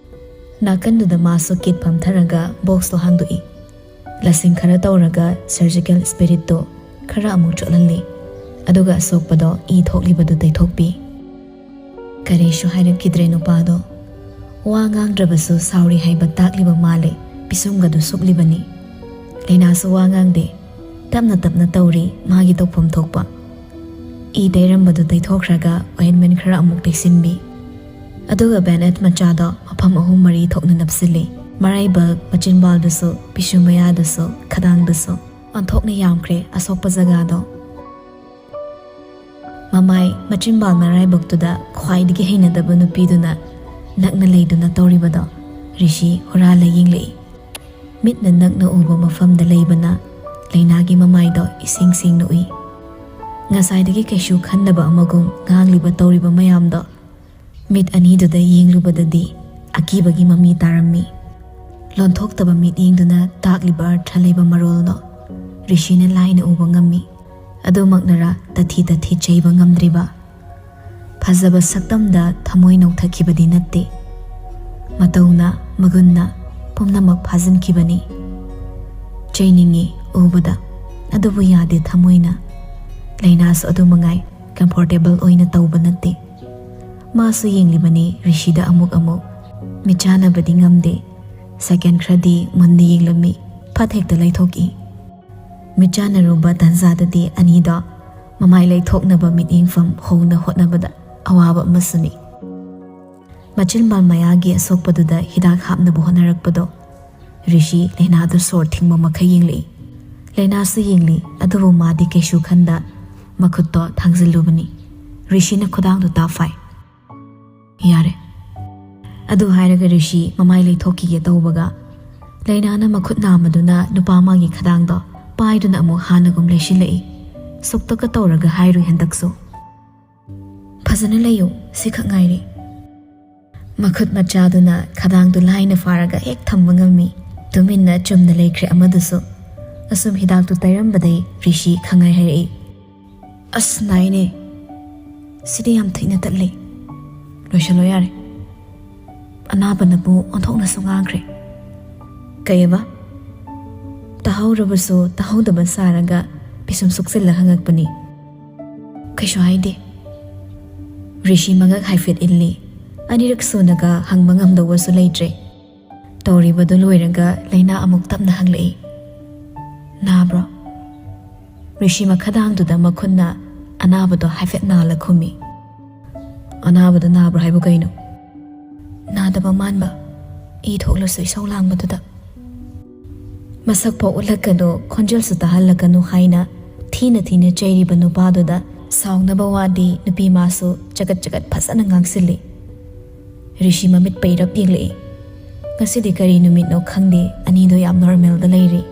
ꯅꯥꯀꯟꯗꯨꯗ ꯃꯥꯁꯨ ꯀꯤꯠ ꯐꯝꯊꯔꯒ ꯕꯣꯛꯁꯇꯣ ꯍꯥꯡꯗꯣꯛꯏ꯫ ꯂꯁꯤꯡ ꯈꯔ ꯇꯧꯔꯒ ꯁꯔꯖꯤꯀꯦꯜ ꯁ꯭ꯄꯤꯔꯤꯠꯇꯣ ꯈꯔ ꯑꯃꯨꯛ ꯆꯣꯠꯍꯜꯂꯤ꯫ ꯑꯗꯨꯒ ꯑꯁꯣꯛꯄꯗꯣ ꯏ ꯊꯣꯛꯂꯤꯕꯗꯨ ꯇꯩꯊꯣꯛꯄꯤ꯫ ꯀꯔꯤꯁꯨ ꯍꯥꯏꯔꯛꯈꯤꯗ꯭ꯔꯦ ꯅꯨꯄꯥꯗꯣ꯫ ꯋꯥ ꯉꯥꯡꯗ꯭ꯔꯕꯁꯨ ꯁꯥꯎꯔꯤ ꯍꯥꯏꯕ ꯇꯥꯛꯂꯤꯕ ꯃꯥꯜꯂꯦ꯫ ꯄꯤꯁꯨꯝꯒꯗꯨ ꯁꯨꯞꯂꯤꯕꯅꯤ꯫ ꯂꯩꯅꯥꯁꯨ ꯋꯥ ꯉꯥꯡꯗꯦ꯫ ꯇꯞꯅ ꯇꯞꯅ ꯇꯧꯔꯤ ꯃꯥꯒꯤ ꯇꯧꯐꯝ ꯊꯣꯛꯄ꯫ ꯏ ꯇꯩꯔꯝꯕꯗꯨ ꯇꯩꯊꯣꯛꯈ꯭ꯔꯒ ꯑꯣꯏꯟꯃꯦꯟ ꯈꯔ ꯑꯃꯨꯛ ꯇꯩꯁꯤꯟꯕꯤ꯫ ꯑꯗꯨꯒ ꯕꯦꯟꯑꯦꯠ ꯃꯆꯥꯗꯣ ꯃꯐꯝ ꯑꯍꯨꯝ ꯃꯔꯤ ꯊꯣꯛꯅ ꯅꯞꯁꯤꯜꯂꯤ꯫ ꯃꯔꯥꯏꯕꯛ, ꯃꯆꯤꯟꯕꯥꯜꯗꯁꯨ, ꯄꯤꯁꯨꯝ ꯃꯌꯥꯗꯁꯨ, ꯈꯗꯥꯡꯗꯁꯨ꯫ ꯑꯣꯟꯊꯣꯛꯅ ꯌꯥꯝꯈ꯭ꯔꯦ ꯑꯁꯣꯛꯄ ꯖꯒꯥꯗꯣ꯫ ꯃꯃꯥꯏ, ꯃꯆꯤꯟꯕꯥꯜ ꯃꯔꯥꯏꯕꯛꯇꯨꯗ ꯈ꯭ꯋꯥꯏꯗꯒꯤ ꯍꯩꯅꯗꯕ ꯅꯨꯄꯤꯗꯨꯅ ꯅꯛꯅ ꯂꯩꯗꯨꯅ ꯇꯧꯔꯤꯕꯗꯣ ꯔꯤꯁꯤ ꯍꯨꯔꯥꯜꯂ ꯌꯦꯡꯂꯛꯏ꯫ ꯃꯤꯠꯅ ꯅꯛꯅ ꯎꯕ ꯃꯐꯝꯗ ꯂꯩꯕꯅ ꯂꯩꯅꯥꯒꯤ ꯃꯃꯥꯏꯗꯣ ꯏꯁꯦꯡ ꯁꯦꯡꯅ ꯎꯏ꯫ ꯉꯁꯥꯏꯗꯒꯤ ꯀꯩꯁꯨ ꯈꯟꯗꯕ ꯑꯃꯒꯨꯝ ꯉꯥꯡꯂꯤꯕ ꯇꯧꯔꯤꯕ ꯃꯌꯥꯝꯗꯣ ꯃꯤꯠ ꯑꯅꯤꯗꯨꯗ ꯌꯦꯡꯂꯨꯕꯗꯗꯤ ꯑꯀꯤꯕꯒꯤ ꯃꯃꯤ ꯇꯥꯔꯝꯃꯤ꯫ ꯂꯣꯟꯊꯣꯛꯇꯕ ꯃꯤꯠꯌꯦꯡꯗꯨꯅ ꯇꯥꯛꯂꯤꯕ ꯑꯔꯊ ꯂꯩꯕ ꯃꯔꯣꯜꯗꯣ ꯔꯤꯁꯤꯅ ꯂꯥꯏꯅ ꯎꯕ ꯉꯝꯃꯤ꯫ ꯑꯗꯨꯃꯛꯅꯔꯥ ꯇꯊꯤ ꯇꯊꯤ ꯆꯩꯕ ꯉꯝꯗ꯭ꯔꯤꯕ? ꯐꯖꯕ ꯁꯛꯇꯝꯗ ꯊꯃꯣꯏ ꯅꯧꯊꯈꯤꯕꯗꯤ ꯅꯠꯇꯦ꯫ ꯃꯇꯧꯅ, ꯃꯒꯨꯟꯅ ꯄꯨꯝꯅꯃꯛ ꯐꯥꯖꯤꯟꯈꯤꯕꯅꯤ꯫ ꯆꯩꯅꯤꯡꯉꯤ ꯎꯕꯗ, ꯑꯗꯨꯕꯨ ꯌꯥꯗꯦ ꯊꯃꯣꯏꯅ꯫ ꯂꯩꯅꯥꯁꯨ ꯑꯗꯨ ꯃꯉꯥꯏ, ꯀꯝꯐꯣꯔꯇꯦꯕꯜ ꯑꯣꯏꯅ ꯇꯧꯕ ꯅꯠꯇꯦ꯫ ꯃꯥꯁꯨ ꯌꯦꯡꯂꯤꯕꯅꯤ ꯔꯤꯁꯤꯗ ꯑꯃꯨꯛ ꯑꯃꯨꯛ꯫ ꯃꯤꯠꯆꯥꯟꯅꯕꯗꯤ ꯉꯝꯗꯦ꯫ ꯁꯦꯀꯦꯟ ꯈꯔꯗꯤ ꯃꯨꯟꯅ ꯌꯦꯡꯂꯝꯃꯤ, ꯐꯠ ꯍꯦꯛꯇ ꯂꯩꯊꯣꯛꯏ꯫ ꯃꯤꯠꯆꯥꯟꯅꯔꯨꯕ ꯇꯥꯟꯖꯥꯗꯗꯤ ꯑꯅꯤꯗꯣ ꯃꯃꯥꯏ ꯂꯩꯊꯣꯛꯅꯕ ꯃꯤꯠꯌꯦꯡꯐꯝ ꯍꯣꯡꯅ ꯍꯣꯠꯅꯕꯗ ꯑꯋꯥꯕ ꯑꯃꯁꯨꯅꯤ꯫ ꯃꯆꯤꯟꯕꯥꯜ ꯃꯌꯥꯒꯤ ꯑꯁꯣꯛꯄꯗꯨꯗ ꯍꯤꯗꯥꯛ ꯍꯥꯞꯅꯕ ꯍꯣꯠꯅꯔꯛꯄꯗꯣ ꯔꯤꯁꯤ ꯂꯩꯅꯥꯗꯨ ꯁꯣꯔ ꯊꯤꯡꯕ ꯃꯈꯩ ꯌꯦꯡꯂꯛꯏ꯫ ꯂꯩꯅꯥꯁꯨ ꯌꯦꯡꯂꯤ, ꯑꯗꯨꯕꯨ ꯃꯥꯗꯤ ꯀꯩꯁꯨ ꯈꯟꯗ ꯃꯈꯨꯠꯇꯣ ꯊꯥꯡꯖꯤꯜꯂꯨꯕꯅꯤ꯫ ꯔꯤꯁꯤꯅ ꯈꯨꯗꯥꯡꯗꯨ ꯇꯥꯞ ꯐꯥꯏ꯫ "ꯌꯥꯔꯦ꯫" ꯑꯗꯨ ꯍꯥꯏꯔꯒ ꯔꯤꯁꯤ ꯃꯃꯥꯏ ꯂꯩꯊꯣꯛꯈꯤꯒꯦ ꯇꯧꯕꯒ, ꯂꯩꯅꯥꯅ ꯃꯈꯨꯠ ꯅꯥꯝꯃꯗꯨꯅ ꯅꯨꯄꯥ ꯑꯃꯒꯤ ꯈꯗꯥꯡꯗꯣ ꯄꯥꯏꯗꯨꯅ ꯑꯃꯨꯛ ꯍꯥꯟꯅꯒꯨꯝ ꯂꯩꯁꯤꯜꯂꯛꯏ꯫ ꯁꯨꯛꯇꯒ ꯇꯧꯔꯒ ꯍꯥꯏꯔꯨꯏ ꯍꯟꯗꯛꯁꯨ꯫ "ꯐꯖꯅ ꯂꯩꯌꯨ, ꯁꯤꯈꯛ ꯉꯥꯏꯔꯦ꯫" ꯃꯈꯨꯠ ꯃꯆꯥꯗꯨꯅ ꯈꯗꯥꯡꯗꯨ ꯂꯥꯏꯅ ꯐꯥꯔꯒ ꯍꯦꯛ ꯊꯝꯕ ꯉꯝꯃꯤ꯫ ꯇꯨꯃꯤꯟꯅ ꯆꯨꯝꯅ ꯂꯩꯈ꯭ꯔꯦ ꯑꯃꯗꯨꯁꯨ꯫ ꯑꯁꯨꯝ ꯍꯤꯗꯥꯛꯇꯨ ꯇꯩꯔꯝꯕꯗꯩ ꯔꯤꯁꯤ ꯈꯪꯍꯥꯏ ꯍꯥꯏꯔꯛꯏ꯫ "ꯑꯁ, ꯅꯥꯏꯅꯦ꯫ ꯁꯤꯗꯤ ꯌꯥꯝ ꯊꯤꯅ ꯇꯠꯂꯦ꯫ ꯂꯣꯏꯁꯜꯂꯣ ꯌꯥꯔꯦ꯫" ꯑꯅꯥꯕꯅꯕꯨ ꯑꯣꯟꯊꯣꯛꯅꯁꯨ ꯉꯥꯡꯈ꯭ꯔꯦ꯫ "ꯀꯩꯑꯕ?" ꯇꯥꯍꯧꯔꯕꯁꯨ ꯇꯥꯍꯧꯗꯕ ꯁꯥꯔꯒ ꯄꯤꯁꯨꯝ ꯁꯨꯛꯆꯤꯜꯂ ꯍꯪꯉꯛꯄꯅꯤ꯫ "ꯀꯩꯁꯨ ꯍꯥꯏꯗꯦ꯫" ꯔꯤꯁꯤ ꯃꯉꯛ ꯍꯥꯏꯐꯦꯠ ꯏꯜꯂꯤ꯫ ꯑꯅꯤꯔꯛ ꯁꯨꯅꯒ ꯍꯪꯕ ꯉꯝꯗꯧꯕꯁꯨ ꯂꯩꯇ꯭ꯔꯦ꯫ ꯇꯧꯔꯤꯕꯗꯨ ꯂꯣꯏꯔꯒ ꯂꯩꯅꯥ ꯑꯃꯨꯛ ꯇꯞꯅ ꯍꯪꯂꯛꯏ꯫ "ꯅꯥꯕ꯭ꯔꯣ?" ꯔꯤꯁꯤ ꯃꯈꯗꯥꯡꯗꯨꯗ ꯃꯈꯨꯠꯅ ꯑꯅꯥꯕꯗꯣ ꯍꯥꯏꯐꯦꯠ ꯅꯥꯜꯂ ꯈꯨꯝꯃꯤ꯫ "ꯑꯅꯥꯕꯗꯣ ꯅꯥꯕ꯭ꯔꯣ ꯍꯥꯏꯕꯨ ꯀꯩꯅꯣ?" "ꯅꯥꯗꯕ ꯃꯥꯟꯕ, ꯏ ꯊꯣꯛꯂꯁꯨ ꯏꯁꯧ ꯂꯥꯡꯕꯗꯨꯗ꯫" "ꯃꯁꯛ ꯐꯥꯎ ꯎꯠꯂꯛꯀꯅꯨ, ꯈꯣꯟꯖꯦꯜꯁꯨ ꯇꯥꯍꯜꯂꯛꯀꯅꯨ" ꯍꯥꯏꯅ ꯊꯤꯅ ꯊꯤꯅ ꯆꯩꯔꯤꯕ ꯅꯨꯄꯥꯗꯨꯗ ꯁꯥꯎꯅꯕ ꯋꯥꯗꯤ ꯅꯨꯄꯤ ꯃꯥꯁꯨ ꯆꯒꯠ ꯆꯒꯠ ꯐꯖꯅ ꯉꯥꯡꯁꯤꯜꯂꯤ꯫ ꯔꯤꯁꯤ ꯃꯃꯤꯠ ꯄꯩꯔꯞ ꯌꯦꯡꯂꯛꯏ꯫ ꯉꯁꯤꯗꯤ ꯀꯔꯤ ꯅꯨꯃꯤꯠꯅꯣ ꯈꯪꯗꯦ, ꯑꯅꯤꯗꯣ ꯌꯥꯝ ꯅꯣꯔꯃꯦꯜꯗ ꯂꯩꯔꯤ꯫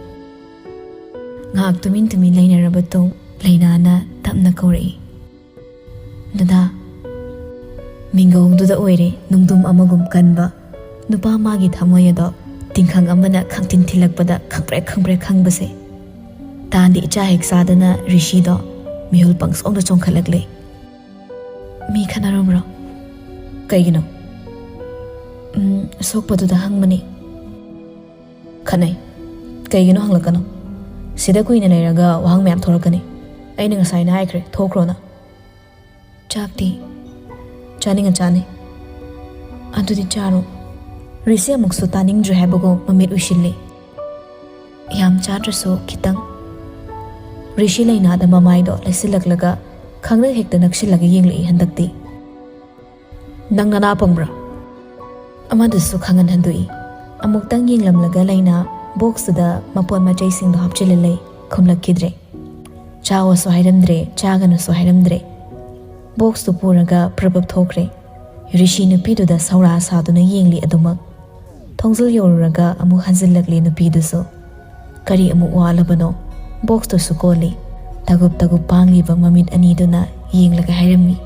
ꯉꯥꯏꯍꯥꯛ ꯇꯨꯃꯤꯟ ꯇꯨꯃꯤꯟ ꯂꯩꯅꯔꯕ ꯇꯨꯡ ꯂꯩꯅꯥꯅ ꯇꯞꯅ ꯀꯧꯔꯛꯏ, "ꯗꯗꯥ!" ꯃꯤꯡꯒꯧꯗꯨꯗ ꯑꯣꯏꯔꯦ ꯅꯨꯡꯗꯨꯝ ꯑꯃꯒꯨꯝ ꯀꯟꯕ ꯅꯨꯄꯥ ꯃꯥꯒꯤ ꯊꯃꯣꯏ ꯑꯗꯣ ꯇꯤꯡꯈꯪ ꯑꯃꯅ ꯈꯪꯊꯤꯟ ꯊꯤꯜꯂꯛꯄꯗ ꯈꯪꯄ꯭ꯔꯦꯛ ꯈꯪꯄ꯭ꯔꯦꯛ ꯈꯪꯕꯁꯦ꯫ ꯇꯥꯟꯗꯤ ꯏꯆꯥ ꯍꯦꯛ ꯆꯥꯗꯅ ꯔꯤꯁꯤꯗꯣ ꯃꯤꯍꯨꯜ ꯄꯪꯆꯣꯡꯗ ꯆꯣꯡꯈꯠꯂꯛꯂꯦ꯫ "ꯃꯤ ꯈꯠꯅꯔꯨꯝꯕ꯭ꯔꯣ?" "ꯀꯩꯒꯤꯅꯣ?" "ꯎꯝ, ꯑꯁꯣꯛꯄꯗꯨꯗ ꯍꯪꯕꯅꯤ꯫" "ꯈꯠꯅꯩ? ꯀꯩꯒꯤꯅꯣ ꯍꯪꯂꯛꯀꯅꯣ꯫ ꯁꯤꯗ ꯀꯨꯏꯅ ꯂꯩꯔꯒ ꯋꯥꯍꯪ ꯃꯌꯥꯝ ꯊꯣꯔꯛꯀꯅꯤ꯫ ꯑꯩꯅ ꯉꯁꯥꯏꯅ ꯍꯥꯏꯈ꯭ꯔꯦ, ꯊꯣꯛꯈ꯭ꯔꯣꯅ꯫" "ꯆꯥꯛꯇꯤ?" "ꯆꯥꯅꯤꯡꯉ ꯆꯥꯅꯤ꯫" "ꯑꯗꯨꯗꯤ ꯆꯥꯔꯣ꯫" ꯔꯤꯁꯤ ꯑꯃꯨꯛꯁꯨ ꯇꯥꯅꯤꯡꯗ꯭ꯔꯦ ꯍꯥꯏꯕꯒꯨꯝ ꯃꯃꯤꯠ ꯎꯏꯁꯤꯜꯂꯤ꯫ "ꯌꯥꯝ ꯆꯥꯗ꯭ꯔꯁꯨ ꯈꯤꯇꯪ꯫" ꯔꯤꯁꯤ ꯂꯩꯅꯥꯗ ꯃꯃꯥꯏꯗꯣ ꯂꯩꯁꯤꯜꯂꯛꯂꯒ ꯈꯪꯅ ꯍꯦꯛꯇ ꯅꯛꯁꯤꯜꯂꯒ ꯌꯦꯡꯂꯛꯏ ꯍꯟꯗꯛꯇꯤ꯫ "ꯅꯪ ꯅꯅꯥ ꯄꯪꯕ꯭ꯔꯥ?" ꯑꯃꯗꯨꯁꯨ ꯈꯪꯍꯟ ꯍꯟꯗꯣꯛꯏ꯫ ꯑꯃꯨꯛꯇꯪ ꯌꯦꯡꯂꯝꯂꯒ ꯂꯩꯅꯥ ꯕꯣꯛꯁꯇꯨꯗ ꯃꯄꯣꯠ ꯃꯆꯩꯁꯤꯡꯗꯣ ꯍꯥꯞꯆꯤꯜꯂ ꯂꯩ, ꯈꯨꯝꯂꯛꯈꯤꯗ꯭ꯔꯦ꯫ ꯆꯥꯎꯑꯣꯁꯨ ꯍꯥꯏꯔꯝꯗ꯭ꯔꯦ, ꯆꯥꯒꯅꯨꯁꯨ ꯍꯥꯏꯔꯝꯗ꯭ꯔꯦ꯫ ꯕꯣꯛꯁꯇꯨ ꯄꯨꯔꯒ ꯄ꯭ꯔꯞ ꯄ꯭ꯔꯞ ꯊꯣꯛꯈ꯭ꯔꯦ꯫ ꯔꯤꯁꯤ ꯅꯨꯄꯤꯗꯨꯗ ꯁꯧꯔꯥ ꯁꯥꯗꯨꯅ ꯌꯦꯡꯂꯤ ꯑꯗꯨꯃꯛ꯫ ꯊꯣꯡꯖꯤꯜ ꯌꯧꯔꯨꯔꯒ ꯑꯃꯨꯛ ꯍꯟꯖꯤꯜꯂꯛꯂꯤ ꯅꯨꯄꯤꯗꯨꯁꯨ꯫ ꯀꯔꯤ ꯑꯃꯨꯛ ꯋꯥꯠꯂꯕꯅꯣ? ꯕꯣꯛꯁꯇꯨꯁꯨ ꯀꯣꯜꯂꯤ꯫ ꯇꯒꯨꯞ ꯇꯒꯨꯞ ꯄꯥꯡꯂꯤꯕ ꯃꯃꯤꯠ ꯑꯅꯤꯗꯨꯅ ꯌꯦꯡꯂꯒ ꯍꯥꯏꯔꯝꯃꯤ,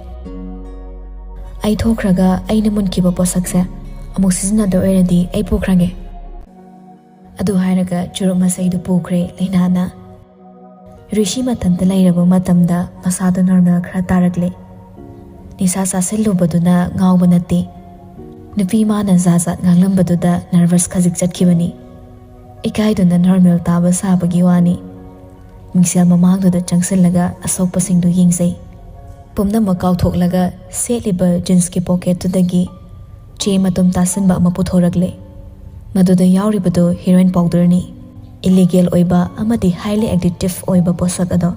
"ꯑꯩ ꯊꯣꯛꯈ꯭ꯔꯒ ꯑꯩꯅ ꯃꯨꯟꯈꯤꯕ ꯄꯣꯠꯁꯛꯁꯦ ꯑꯃꯨꯛ ꯁꯤꯖꯤꯟꯅꯗꯣꯏ ꯑꯣꯏꯔꯗꯤ ꯑꯩ ꯄꯨꯈ꯭ꯔꯒꯦ꯫" ꯑꯗꯨ ꯍꯥꯏꯔꯒ ꯆꯨꯔꯨꯞ ꯃꯆꯩꯗꯨ ꯄꯨꯈ꯭ꯔꯦ ꯂꯩꯅꯥꯅ꯫ ꯔꯤꯁꯤ ꯃꯊꯟꯇ ꯂꯩꯔꯕ ꯃꯇꯝꯗ ꯃꯁꯥꯗꯨ ꯅꯣꯔꯃꯦꯜ ꯈꯔ ꯇꯥꯔꯛꯂꯦ꯫ ꯅꯤꯁꯥ ꯆꯥꯁꯤꯜꯂꯨꯕꯗꯨꯅ ꯉꯥꯎꯕ ꯅꯠꯇꯦ꯫ ꯅꯨꯄꯤ ꯃꯥꯅ ꯖꯥꯠ ꯖꯥꯠ ꯉꯥꯡꯂꯝꯕꯗꯨꯗ ꯅꯔꯚꯁ ꯈꯖꯤꯛ ꯆꯠꯈꯤꯕꯅꯤ꯫ ꯏꯀꯥꯏꯗꯨꯅ ꯅꯣꯔꯃꯦꯜ ꯇꯥꯕ ꯁꯥꯕꯒꯤ ꯋꯥꯅꯤ꯫ ꯃꯤꯡꯁꯦꯜ ꯃꯃꯥꯡꯗꯨꯗ ꯆꯪꯁꯤꯜꯂꯒ ꯑꯁꯣꯛꯄꯁꯤꯡꯗꯨ ꯌꯦꯡꯖꯩ꯫ ꯄꯨꯝꯅꯃꯛ ꯀꯥꯎꯊꯣꯛꯂꯒ ꯁꯦꯠꯂꯤꯕ ꯖꯤꯟꯁꯀꯤ ꯄꯣꯀꯦꯠꯇꯨꯗꯒꯤ ꯆꯦ ꯃꯇꯨꯝ ꯇꯥꯁꯤꯟꯕ ꯑꯃ ꯄꯨꯊꯣꯔꯛꯂꯦ꯫ ꯃꯗꯨꯗ ꯌꯥꯎꯔꯤꯕꯗꯨ ꯍꯤꯔꯣꯏꯟ ꯄꯥꯎꯗꯔꯅꯤ꯫ ꯏꯂꯤꯒꯦꯜ ꯑꯣꯏꯕ ꯑꯃꯗꯤ ꯍꯥꯏꯂꯤ ꯑꯦꯗꯤꯛꯇꯤꯚ ꯑꯣꯏꯕ ꯄꯣꯠꯁꯛ ꯑꯗꯣ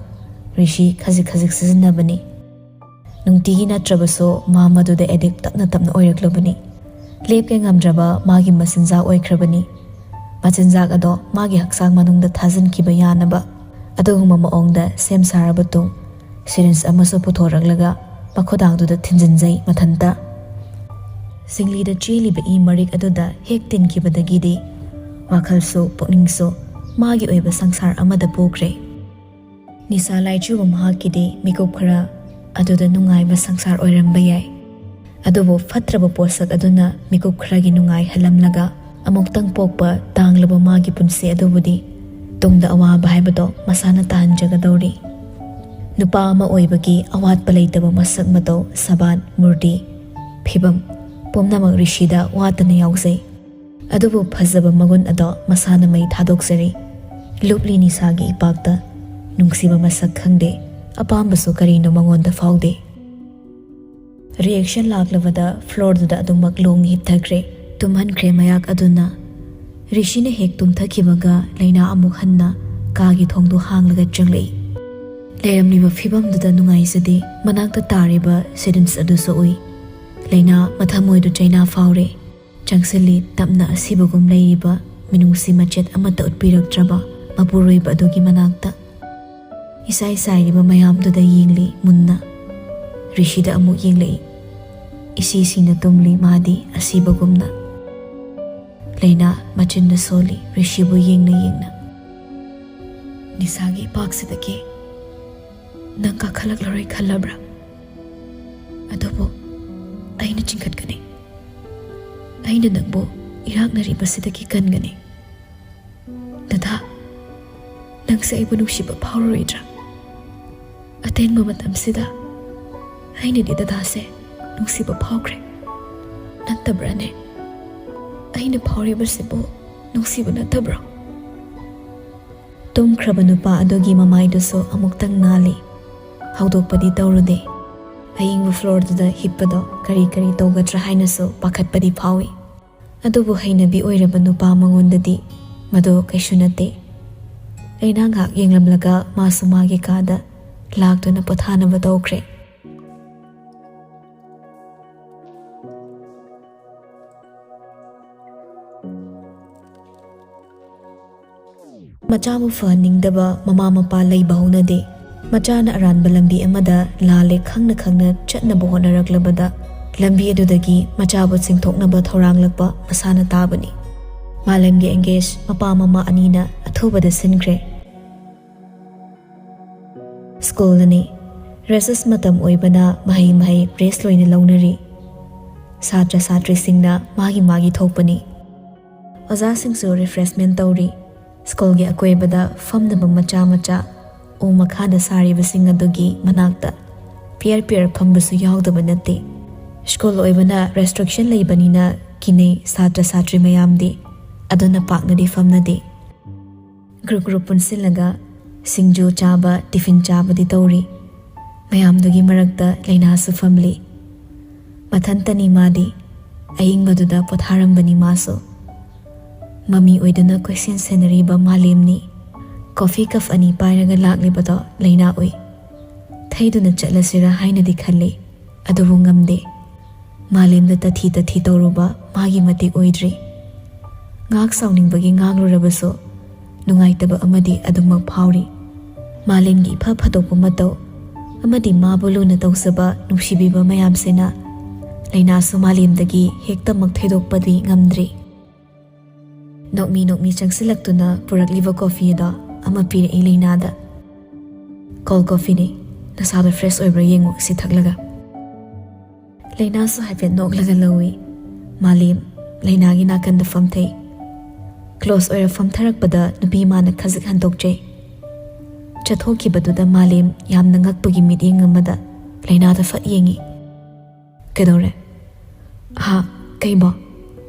ꯔꯤꯁꯤ ꯈꯖꯤꯛ ꯈꯖꯤꯛ ꯁꯤꯖꯤꯟꯅꯕꯅꯤ꯫ ꯅꯨꯡꯇꯤꯒꯤ ꯅꯠꯇ꯭ꯔꯕꯁꯨ ꯃꯥ ꯃꯗꯨꯗ ꯑꯦꯗꯤꯛ ꯇꯞꯅ ꯇꯞꯅ ꯑꯣꯏꯔꯛꯂꯕꯅꯤ꯫ ꯂꯦꯞꯀꯦ ꯉꯝꯗ꯭ꯔꯕ ꯃꯥꯒꯤ ꯃꯆꯤꯟꯖꯥꯛ ꯑꯣꯏꯈ꯭ꯔꯕꯅꯤ꯫ ꯃꯆꯤꯟꯖꯥꯛ ꯑꯗꯣ ꯃꯥꯒꯤ ꯍꯛꯆꯥꯡ ꯃꯅꯨꯡꯗ ꯊꯥꯖꯤꯟꯈꯤꯕ ꯌꯥꯅꯕ ꯑꯗꯨꯒꯨꯝꯕ ꯃꯑꯣꯡꯗ ꯁꯦꯝ ꯁꯥꯔꯕ ꯇꯨꯡ ꯁꯤꯔꯤꯟꯖ ꯑꯃꯁꯨ ꯄꯨꯊꯣꯔꯛꯂꯒ ꯃꯈꯨꯗꯥꯡꯗꯨꯗ ꯊꯤꯟꯖꯤꯟꯖꯩ ꯃꯊꯟꯇ꯫ ꯁꯤꯡꯂꯤꯗ ꯆꯦꯜꯂꯤꯕ ꯏ ꯃꯔꯤꯛ ꯑꯗꯨꯗ ꯍꯦꯛ ꯇꯤꯟꯈꯤꯕꯗꯒꯤꯗꯤ ꯋꯥꯈꯜꯁꯨ ꯄꯨꯛꯅꯤꯡꯁꯨ ꯃꯥꯒꯤ ꯑꯣꯏꯕ ꯁꯪꯁꯥꯔ ꯑꯃꯗ ꯄꯨꯈ꯭ꯔꯦ꯫ ꯅꯤꯁꯥ ꯂꯥꯏꯆꯨꯕ ꯃꯍꯥꯛꯀꯤꯗꯤ ꯃꯤꯀꯨꯞ ꯈꯔ ꯑꯗꯨꯗ ꯅꯨꯡꯉꯥꯏꯕ ꯁꯪꯁꯥꯔ ꯑꯣꯏꯔꯝꯕ ꯌꯥꯏ꯫ ꯑꯗꯨꯕꯨ ꯐꯠꯇ꯭ꯔꯕ ꯄꯣꯠꯁꯛ ꯑꯗꯨꯅ ꯃꯤꯀꯨꯞ ꯈꯔꯒꯤ ꯅꯨꯡꯉꯥꯏꯍꯜꯂꯝꯂꯒ ꯑꯃꯨꯛꯇꯪ ꯄꯣꯛꯄ ꯇꯥꯡꯂꯕ ꯃꯥꯒꯤ ꯄꯨꯟꯁꯤ ꯑꯗꯨꯕꯨꯗꯤ ꯇꯨꯡꯗ ꯑꯋꯥꯕ ꯍꯥꯏꯕꯗꯣ ꯃꯁꯥꯅ ꯇꯥꯍꯟꯖꯒꯗꯧꯔꯤ꯫ ꯅꯨꯄꯥ ꯑꯃ ꯑꯣꯏꯕꯒꯤ ꯑꯋꯥꯠꯄ ꯂꯩꯇꯕ ꯃꯁꯛ ꯃꯇꯧ, ꯁꯕꯥꯟ, ꯃꯨꯔꯇꯤ, ꯐꯤꯕꯝ ꯄꯨꯝꯅꯃꯛ ꯔꯤꯁꯤꯗ ꯋꯥꯠꯇꯅ ꯌꯥꯎꯖꯩ꯫ ꯑꯗꯨꯕꯨ ꯐꯖꯕ ꯃꯒꯨꯟ ꯑꯗꯣ ꯃꯁꯥꯅ ꯃꯩ ꯊꯥꯗꯣꯛꯆꯔꯤ꯫ ꯂꯨꯞꯂꯤ ꯅꯤꯁꯥꯒꯤ ꯏꯄꯥꯛꯇ ꯅꯨꯡꯁꯤꯕ ꯃꯁꯛ ꯈꯪꯗꯦ, ꯑꯄꯥꯝꯕꯁꯨ ꯀꯔꯤꯅꯣ ꯃꯉꯣꯟꯗ ꯐꯥꯎꯗꯦ꯫ ꯔꯤꯑꯦꯛꯁꯟ ꯂꯥꯛꯂꯕꯗ ꯐ꯭ꯂꯣꯔꯗꯨꯗ ꯑꯗꯨꯃꯛ ꯂꯣꯡꯅ ꯍꯤꯞꯊꯈ꯭ꯔꯦ꯫ ꯇꯨꯝꯍꯟꯈ꯭ꯔꯦ ꯃꯌꯥꯛ ꯑꯗꯨꯅ꯫ ꯔꯤꯁꯤꯅ ꯍꯦꯛ ꯇꯨꯝꯊꯈꯤꯕꯒ ꯂꯩꯅꯥ ꯑꯃꯨꯛ ꯍꯟꯅ ꯀꯥꯒꯤ ꯊꯣꯡꯗꯨ ꯍꯥꯡꯂꯒ ꯆꯪꯂꯛꯏ꯫ ꯂꯩꯔꯝꯂꯤꯕ ꯐꯤꯕꯝꯗꯨꯗ ꯅꯨꯡꯉꯥꯏꯖꯗꯦ꯫ ꯃꯅꯥꯛꯇ ꯇꯥꯔꯤꯕ ꯁꯤꯔꯤꯟꯁ ꯑꯗꯨꯁꯨ ꯎꯏ꯫ ꯂꯩꯅꯥ ꯃꯊꯃꯣꯏꯗꯨ ꯆꯩꯅꯥ ꯐꯥꯎꯔꯦ꯫ ꯆꯪꯁꯤꯜꯂꯤ, ꯇꯞꯅ ꯑꯁꯤꯕꯒꯨꯝ ꯂꯩꯔꯤꯕ ꯃꯤꯅꯨꯡꯁꯤ ꯃꯆꯦꯠ ꯑꯃꯠꯇ ꯎꯠꯄꯤꯔꯛꯇ꯭ꯔꯕ ꯃꯄꯨꯔꯣꯏꯕ ꯑꯗꯨꯒꯤ ꯃꯅꯥꯛꯇ꯫ ꯏꯁꯥꯏ ꯁꯥꯏꯔꯤꯕ ꯃꯌꯥꯝꯗꯨꯗ ꯌꯦꯡꯂꯤ ꯃꯨꯟꯅ꯫ ꯔꯤꯁꯤꯗ ꯑꯃꯨꯛ ꯌꯦꯡꯂꯛꯏ꯫ ꯏꯁꯤ ꯁꯤꯅ ꯇꯨꯝꯂꯤ ꯃꯥꯗꯤ ꯑꯁꯤꯕꯒꯨꯝꯅ꯫ ꯂꯩꯅꯥ ꯃꯆꯤꯟꯗ ꯁꯣꯜꯂꯤ ꯔꯤꯁꯤꯕꯨ ꯌꯦꯡꯅ ꯌꯦꯡꯅ꯫ "ꯅꯤꯁꯥꯒꯤ ꯏꯄꯥꯛꯁꯤꯗꯒꯤ ꯅꯪ ꯀꯥꯈꯠꯂꯛꯂꯔꯣꯏ ꯈꯜꯂꯕ꯭ꯔꯥ? ꯑꯗꯨꯕꯨ ꯑꯩꯅ ꯆꯤꯡꯈꯠꯀꯅꯤ꯫ ꯑꯩꯅ ꯅꯪꯕꯨ ꯏꯔꯥꯛꯅꯔꯤꯕꯁꯤꯗꯒꯤ ꯀꯟꯒꯅꯤ꯫ ꯗꯗꯥ, ꯅꯪꯁꯦ ꯑꯩꯕꯨ ꯅꯨꯡꯁꯤꯕ ꯐꯥꯎꯔꯔꯣꯏꯗ꯭ꯔꯥ? ꯑꯇꯦꯟꯕ ꯃꯇꯝꯁꯤꯗ ꯑꯩꯅꯗꯤ ꯗꯗꯥꯁꯦ ꯅꯨꯡꯁꯤꯕ ꯐꯥꯎꯈ꯭ꯔꯦ꯫ ꯅꯠꯇꯕ꯭ꯔꯥꯅꯦ? ꯑꯩꯅ ꯐꯥꯎꯔꯤꯕꯁꯤꯕꯨ ꯅꯨꯡꯁꯤꯕ ꯅꯠꯇꯕ꯭ꯔꯣ?" ꯇꯨꯝꯈ꯭ꯔꯕ ꯅꯨꯄꯥ ꯑꯗꯨꯒꯤ ꯃꯃꯥꯏꯗꯨꯁꯨ ꯑꯃꯨꯛꯇꯪ ꯅꯥꯜꯂꯤ꯫ ꯍꯧꯗꯣꯛꯄꯗꯤ ꯇꯧꯔꯨꯗꯦ꯫ ꯑꯌꯤꯡꯕ ꯐ꯭ꯂꯣꯔꯗꯨꯗ ꯍꯤꯞꯄꯗꯣ ꯀꯔꯤ ꯀꯔꯤ ꯇꯧꯒꯗ꯭ꯔꯥ ꯍꯥꯏꯅꯁꯨ ꯄꯥꯈꯠꯄꯗꯤ ꯐꯥꯎꯏ꯫ ꯑꯗꯨꯕꯨ ꯍꯩꯅꯕꯤ ꯑꯣꯏꯔꯕ ꯅꯨꯄꯥ ꯃꯉꯣꯟꯗꯗꯤ ꯃꯗꯨ ꯀꯩꯁꯨ ꯅꯠꯇꯦ꯫ ꯂꯩꯅꯥ ꯉꯥꯏꯍꯥꯛ ꯌꯦꯡꯂꯝꯂꯒ ꯃꯥꯁꯨ ꯃꯥꯒꯤ ꯀꯥꯗ ꯂꯥꯛꯇꯨꯅ ꯄꯣꯊꯥꯅꯕ ꯇꯧꯈ꯭ꯔꯦ꯫ ꯃꯆꯥꯕꯨ ꯐꯍꯟꯅꯤꯡꯗꯕ ꯃꯃꯥ ꯃꯄꯥ ꯂꯩꯕ ꯍꯧꯅꯗꯦ꯫ ꯃꯆꯥꯅ ꯑꯔꯥꯟꯕ ꯂꯝꯕꯤ ꯑꯃꯗ ꯂꯥꯜꯂꯦ ꯈꯪꯅ ꯈꯪꯅ ꯆꯠꯅꯕ ꯍꯣꯠꯅꯔꯛꯂꯕꯗ ꯂꯝꯕꯤ ꯑꯗꯨꯗꯒꯤ ꯃꯆꯥꯕꯨ ꯆꯤꯡꯊꯣꯛꯅꯕ ꯊꯧꯔꯥꯡꯂꯛꯄ ꯃꯁꯥꯅ ꯇꯥꯕꯅꯤ꯫ ꯃꯥꯂꯦꯝꯒꯤ ꯑꯦꯡꯒꯦꯖ ꯃꯄꯥ ꯃꯃꯥ ꯑꯅꯤꯅ ꯑꯊꯨꯕꯗ ꯁꯤꯟꯈ꯭ꯔꯦ꯫ ꯁ꯭ꯀꯨꯜꯗꯅꯤ꯫ ꯔꯦꯁꯦꯁ ꯃꯇꯝ ꯑꯣꯏꯕꯅ ꯃꯍꯩ ꯃꯍꯩ ꯄ꯭ꯔꯦꯁ ꯂꯣꯏꯅ ꯂꯧꯅꯔꯤ꯫ ꯁꯥꯇ꯭ꯔ ꯁꯥꯇ꯭ꯔꯤꯁꯤꯡꯅ ꯃꯥꯒꯤ ꯃꯥꯒꯤ ꯊꯣꯛꯄꯅꯤ꯫ ꯑꯣꯖꯥꯁꯤꯡꯁꯨ ꯔꯤꯐ꯭ꯔꯦꯁꯃꯦꯟ ꯇꯧꯔꯤ꯫ ꯁ꯭ꯀꯨꯜꯒꯤ ꯑꯀꯣꯏꯕꯗ ꯐꯝꯅꯕ ꯃꯆꯥ ꯃꯆꯥ ꯎ ꯃꯈꯥꯗ ꯁꯥꯔꯤꯕꯁꯤꯡ ꯑꯗꯨꯒꯤ ꯃꯅꯥꯛꯇ ꯄꯤꯌꯔ ꯄꯤꯌꯔ ꯐꯝꯕꯁꯨ ꯌꯥꯎꯗꯕ ꯅꯠꯇꯦ꯫ ꯁ꯭ꯀꯨꯜ ꯑꯣꯏꯕꯅ ꯔꯦꯁꯇ꯭ꯔꯤꯛꯁꯟ ꯂꯩꯕꯅꯤꯅ ꯀꯤꯅꯩ ꯁꯥꯇ꯭ꯔ ꯁꯥꯇ꯭ꯔꯤ ꯃꯌꯥꯝꯗꯤ꯫ ꯑꯗꯨꯅ ꯄꯥꯛꯅꯗꯤ ꯐꯝꯅꯗꯦ꯫ ꯒ꯭ꯔꯨꯞ ꯒ꯭ꯔꯨꯞ ꯄꯨꯟꯁꯤꯜꯂꯒ ꯁꯤꯡꯖꯨ ꯆꯥꯕ, ꯇꯤꯐꯤꯟ ꯆꯥꯕꯗꯤ ꯇꯧꯔꯤ꯫ ꯃꯌꯥꯝꯗꯨꯒꯤ ꯃꯔꯛꯇ ꯂꯩꯅꯥꯁꯨ ꯐꯝꯂꯤ꯫ ꯃꯊꯟꯇꯅꯤ ꯃꯥꯗꯤ꯫ ꯑꯏꯪꯕꯗꯨꯗ ꯄꯣꯊꯥꯔꯝꯕꯅꯤ ꯃꯥꯁꯨ꯫ ꯃꯃꯤ ꯑꯣꯏꯗꯨꯅ ꯀꯣꯏꯁꯦꯟ ꯁꯦꯟꯅꯔꯤꯕ ꯃꯥꯂꯦꯝꯅꯤ꯫ ꯀꯣꯐꯤ ꯀꯞ ꯑꯅꯤ ꯄꯥꯏꯔꯒ ꯂꯥꯛꯂꯤꯕꯗꯣ ꯂꯩꯅꯥ ꯎꯏ꯫ ꯊꯩꯗꯨꯅ ꯆꯠꯂꯁꯤꯔꯥ ꯍꯥꯏꯅꯗꯤ ꯈꯜꯂꯤ, ꯑꯗꯨꯕꯨ ꯉꯝꯗꯦ꯫ ꯃꯥꯂꯦꯝꯗ ꯇꯊꯤ ꯇꯊꯤ ꯇꯧꯔꯨꯕ ꯃꯥꯒꯤ ꯃꯇꯤꯛ ꯑꯣꯏꯗ꯭ꯔꯤ꯫ ꯉꯥꯛ ꯁꯥꯎꯅꯤꯡꯕꯒꯤ ꯉꯥꯡꯂꯨꯔꯕꯁꯨ ꯅꯨꯡꯉꯥꯏꯇꯕ ꯑꯃꯗꯤ ꯑꯗꯨꯃꯛ ꯐꯥꯎꯔꯤ꯫ ꯃꯥꯂꯦꯝꯒꯤ ꯏꯐ ꯐꯗꯣꯛꯄ ꯃꯇꯧ ꯑꯃꯗꯤ ꯃꯥꯕꯨ ꯂꯨꯅ ꯇꯧꯖꯕ ꯅꯨꯡꯁꯤꯕꯤꯕ ꯃꯌꯥꯝꯁꯤꯅ ꯂꯩꯅꯥꯁꯨ ꯃꯥꯂꯦꯝꯗꯒꯤ ꯍꯦꯛꯇꯃꯛ ꯊꯩꯗꯣꯛꯄꯗꯤ ꯉꯝꯗ꯭ꯔꯤ꯫ ꯅꯣꯛꯃꯤ ꯅꯣꯛꯃꯤ ꯆꯪꯁꯤꯜꯂꯛꯇꯨꯅ ꯄꯨꯔꯛꯂꯤꯕ ꯀꯣꯐꯤ ꯑꯗꯣ ꯑꯃ ꯄꯤꯔꯛꯏ ꯂꯩꯅꯥꯗ꯫ "ꯀꯣꯜ ꯀꯣꯐꯤꯅꯤ, ꯅꯁꯥꯗꯣ ꯐ꯭ꯔꯦꯁ ꯑꯣꯏꯕ꯭ꯔꯥ ꯌꯦꯡꯉꯨ ꯁꯤ ꯊꯛꯂꯒ꯫" ꯂꯩꯅꯥꯁꯨ ꯍꯥꯏꯐꯦꯠ ꯅꯣꯛꯂꯒ ꯂꯧꯏ꯫ ꯃꯥꯂꯦꯝ ꯂꯩꯅꯥꯒꯤ ꯅꯥꯀꯟꯗ ꯐꯝꯊꯩ꯫ ꯀ꯭ꯂꯣꯁ ꯑꯣꯏꯔ ꯐꯝꯊꯔꯛꯄꯗ ꯅꯨꯄꯤ ꯃꯥꯅ ꯈꯖꯤꯛ ꯍꯟꯗꯣꯛꯆꯩ꯫ ꯆꯠꯊꯣꯛꯈꯤꯕꯗꯨꯗ ꯃꯥꯂꯦꯝ ꯌꯥꯝꯅ ꯉꯛꯄꯒꯤ ꯃꯤꯠꯌꯦꯡ ꯑꯃꯗ ꯂꯩꯅꯥꯗ ꯐꯠ ꯌꯦꯡꯏ꯫ "ꯀꯩꯗꯧꯔꯦ?" "ꯍꯥ? ꯀꯩꯕꯣ?"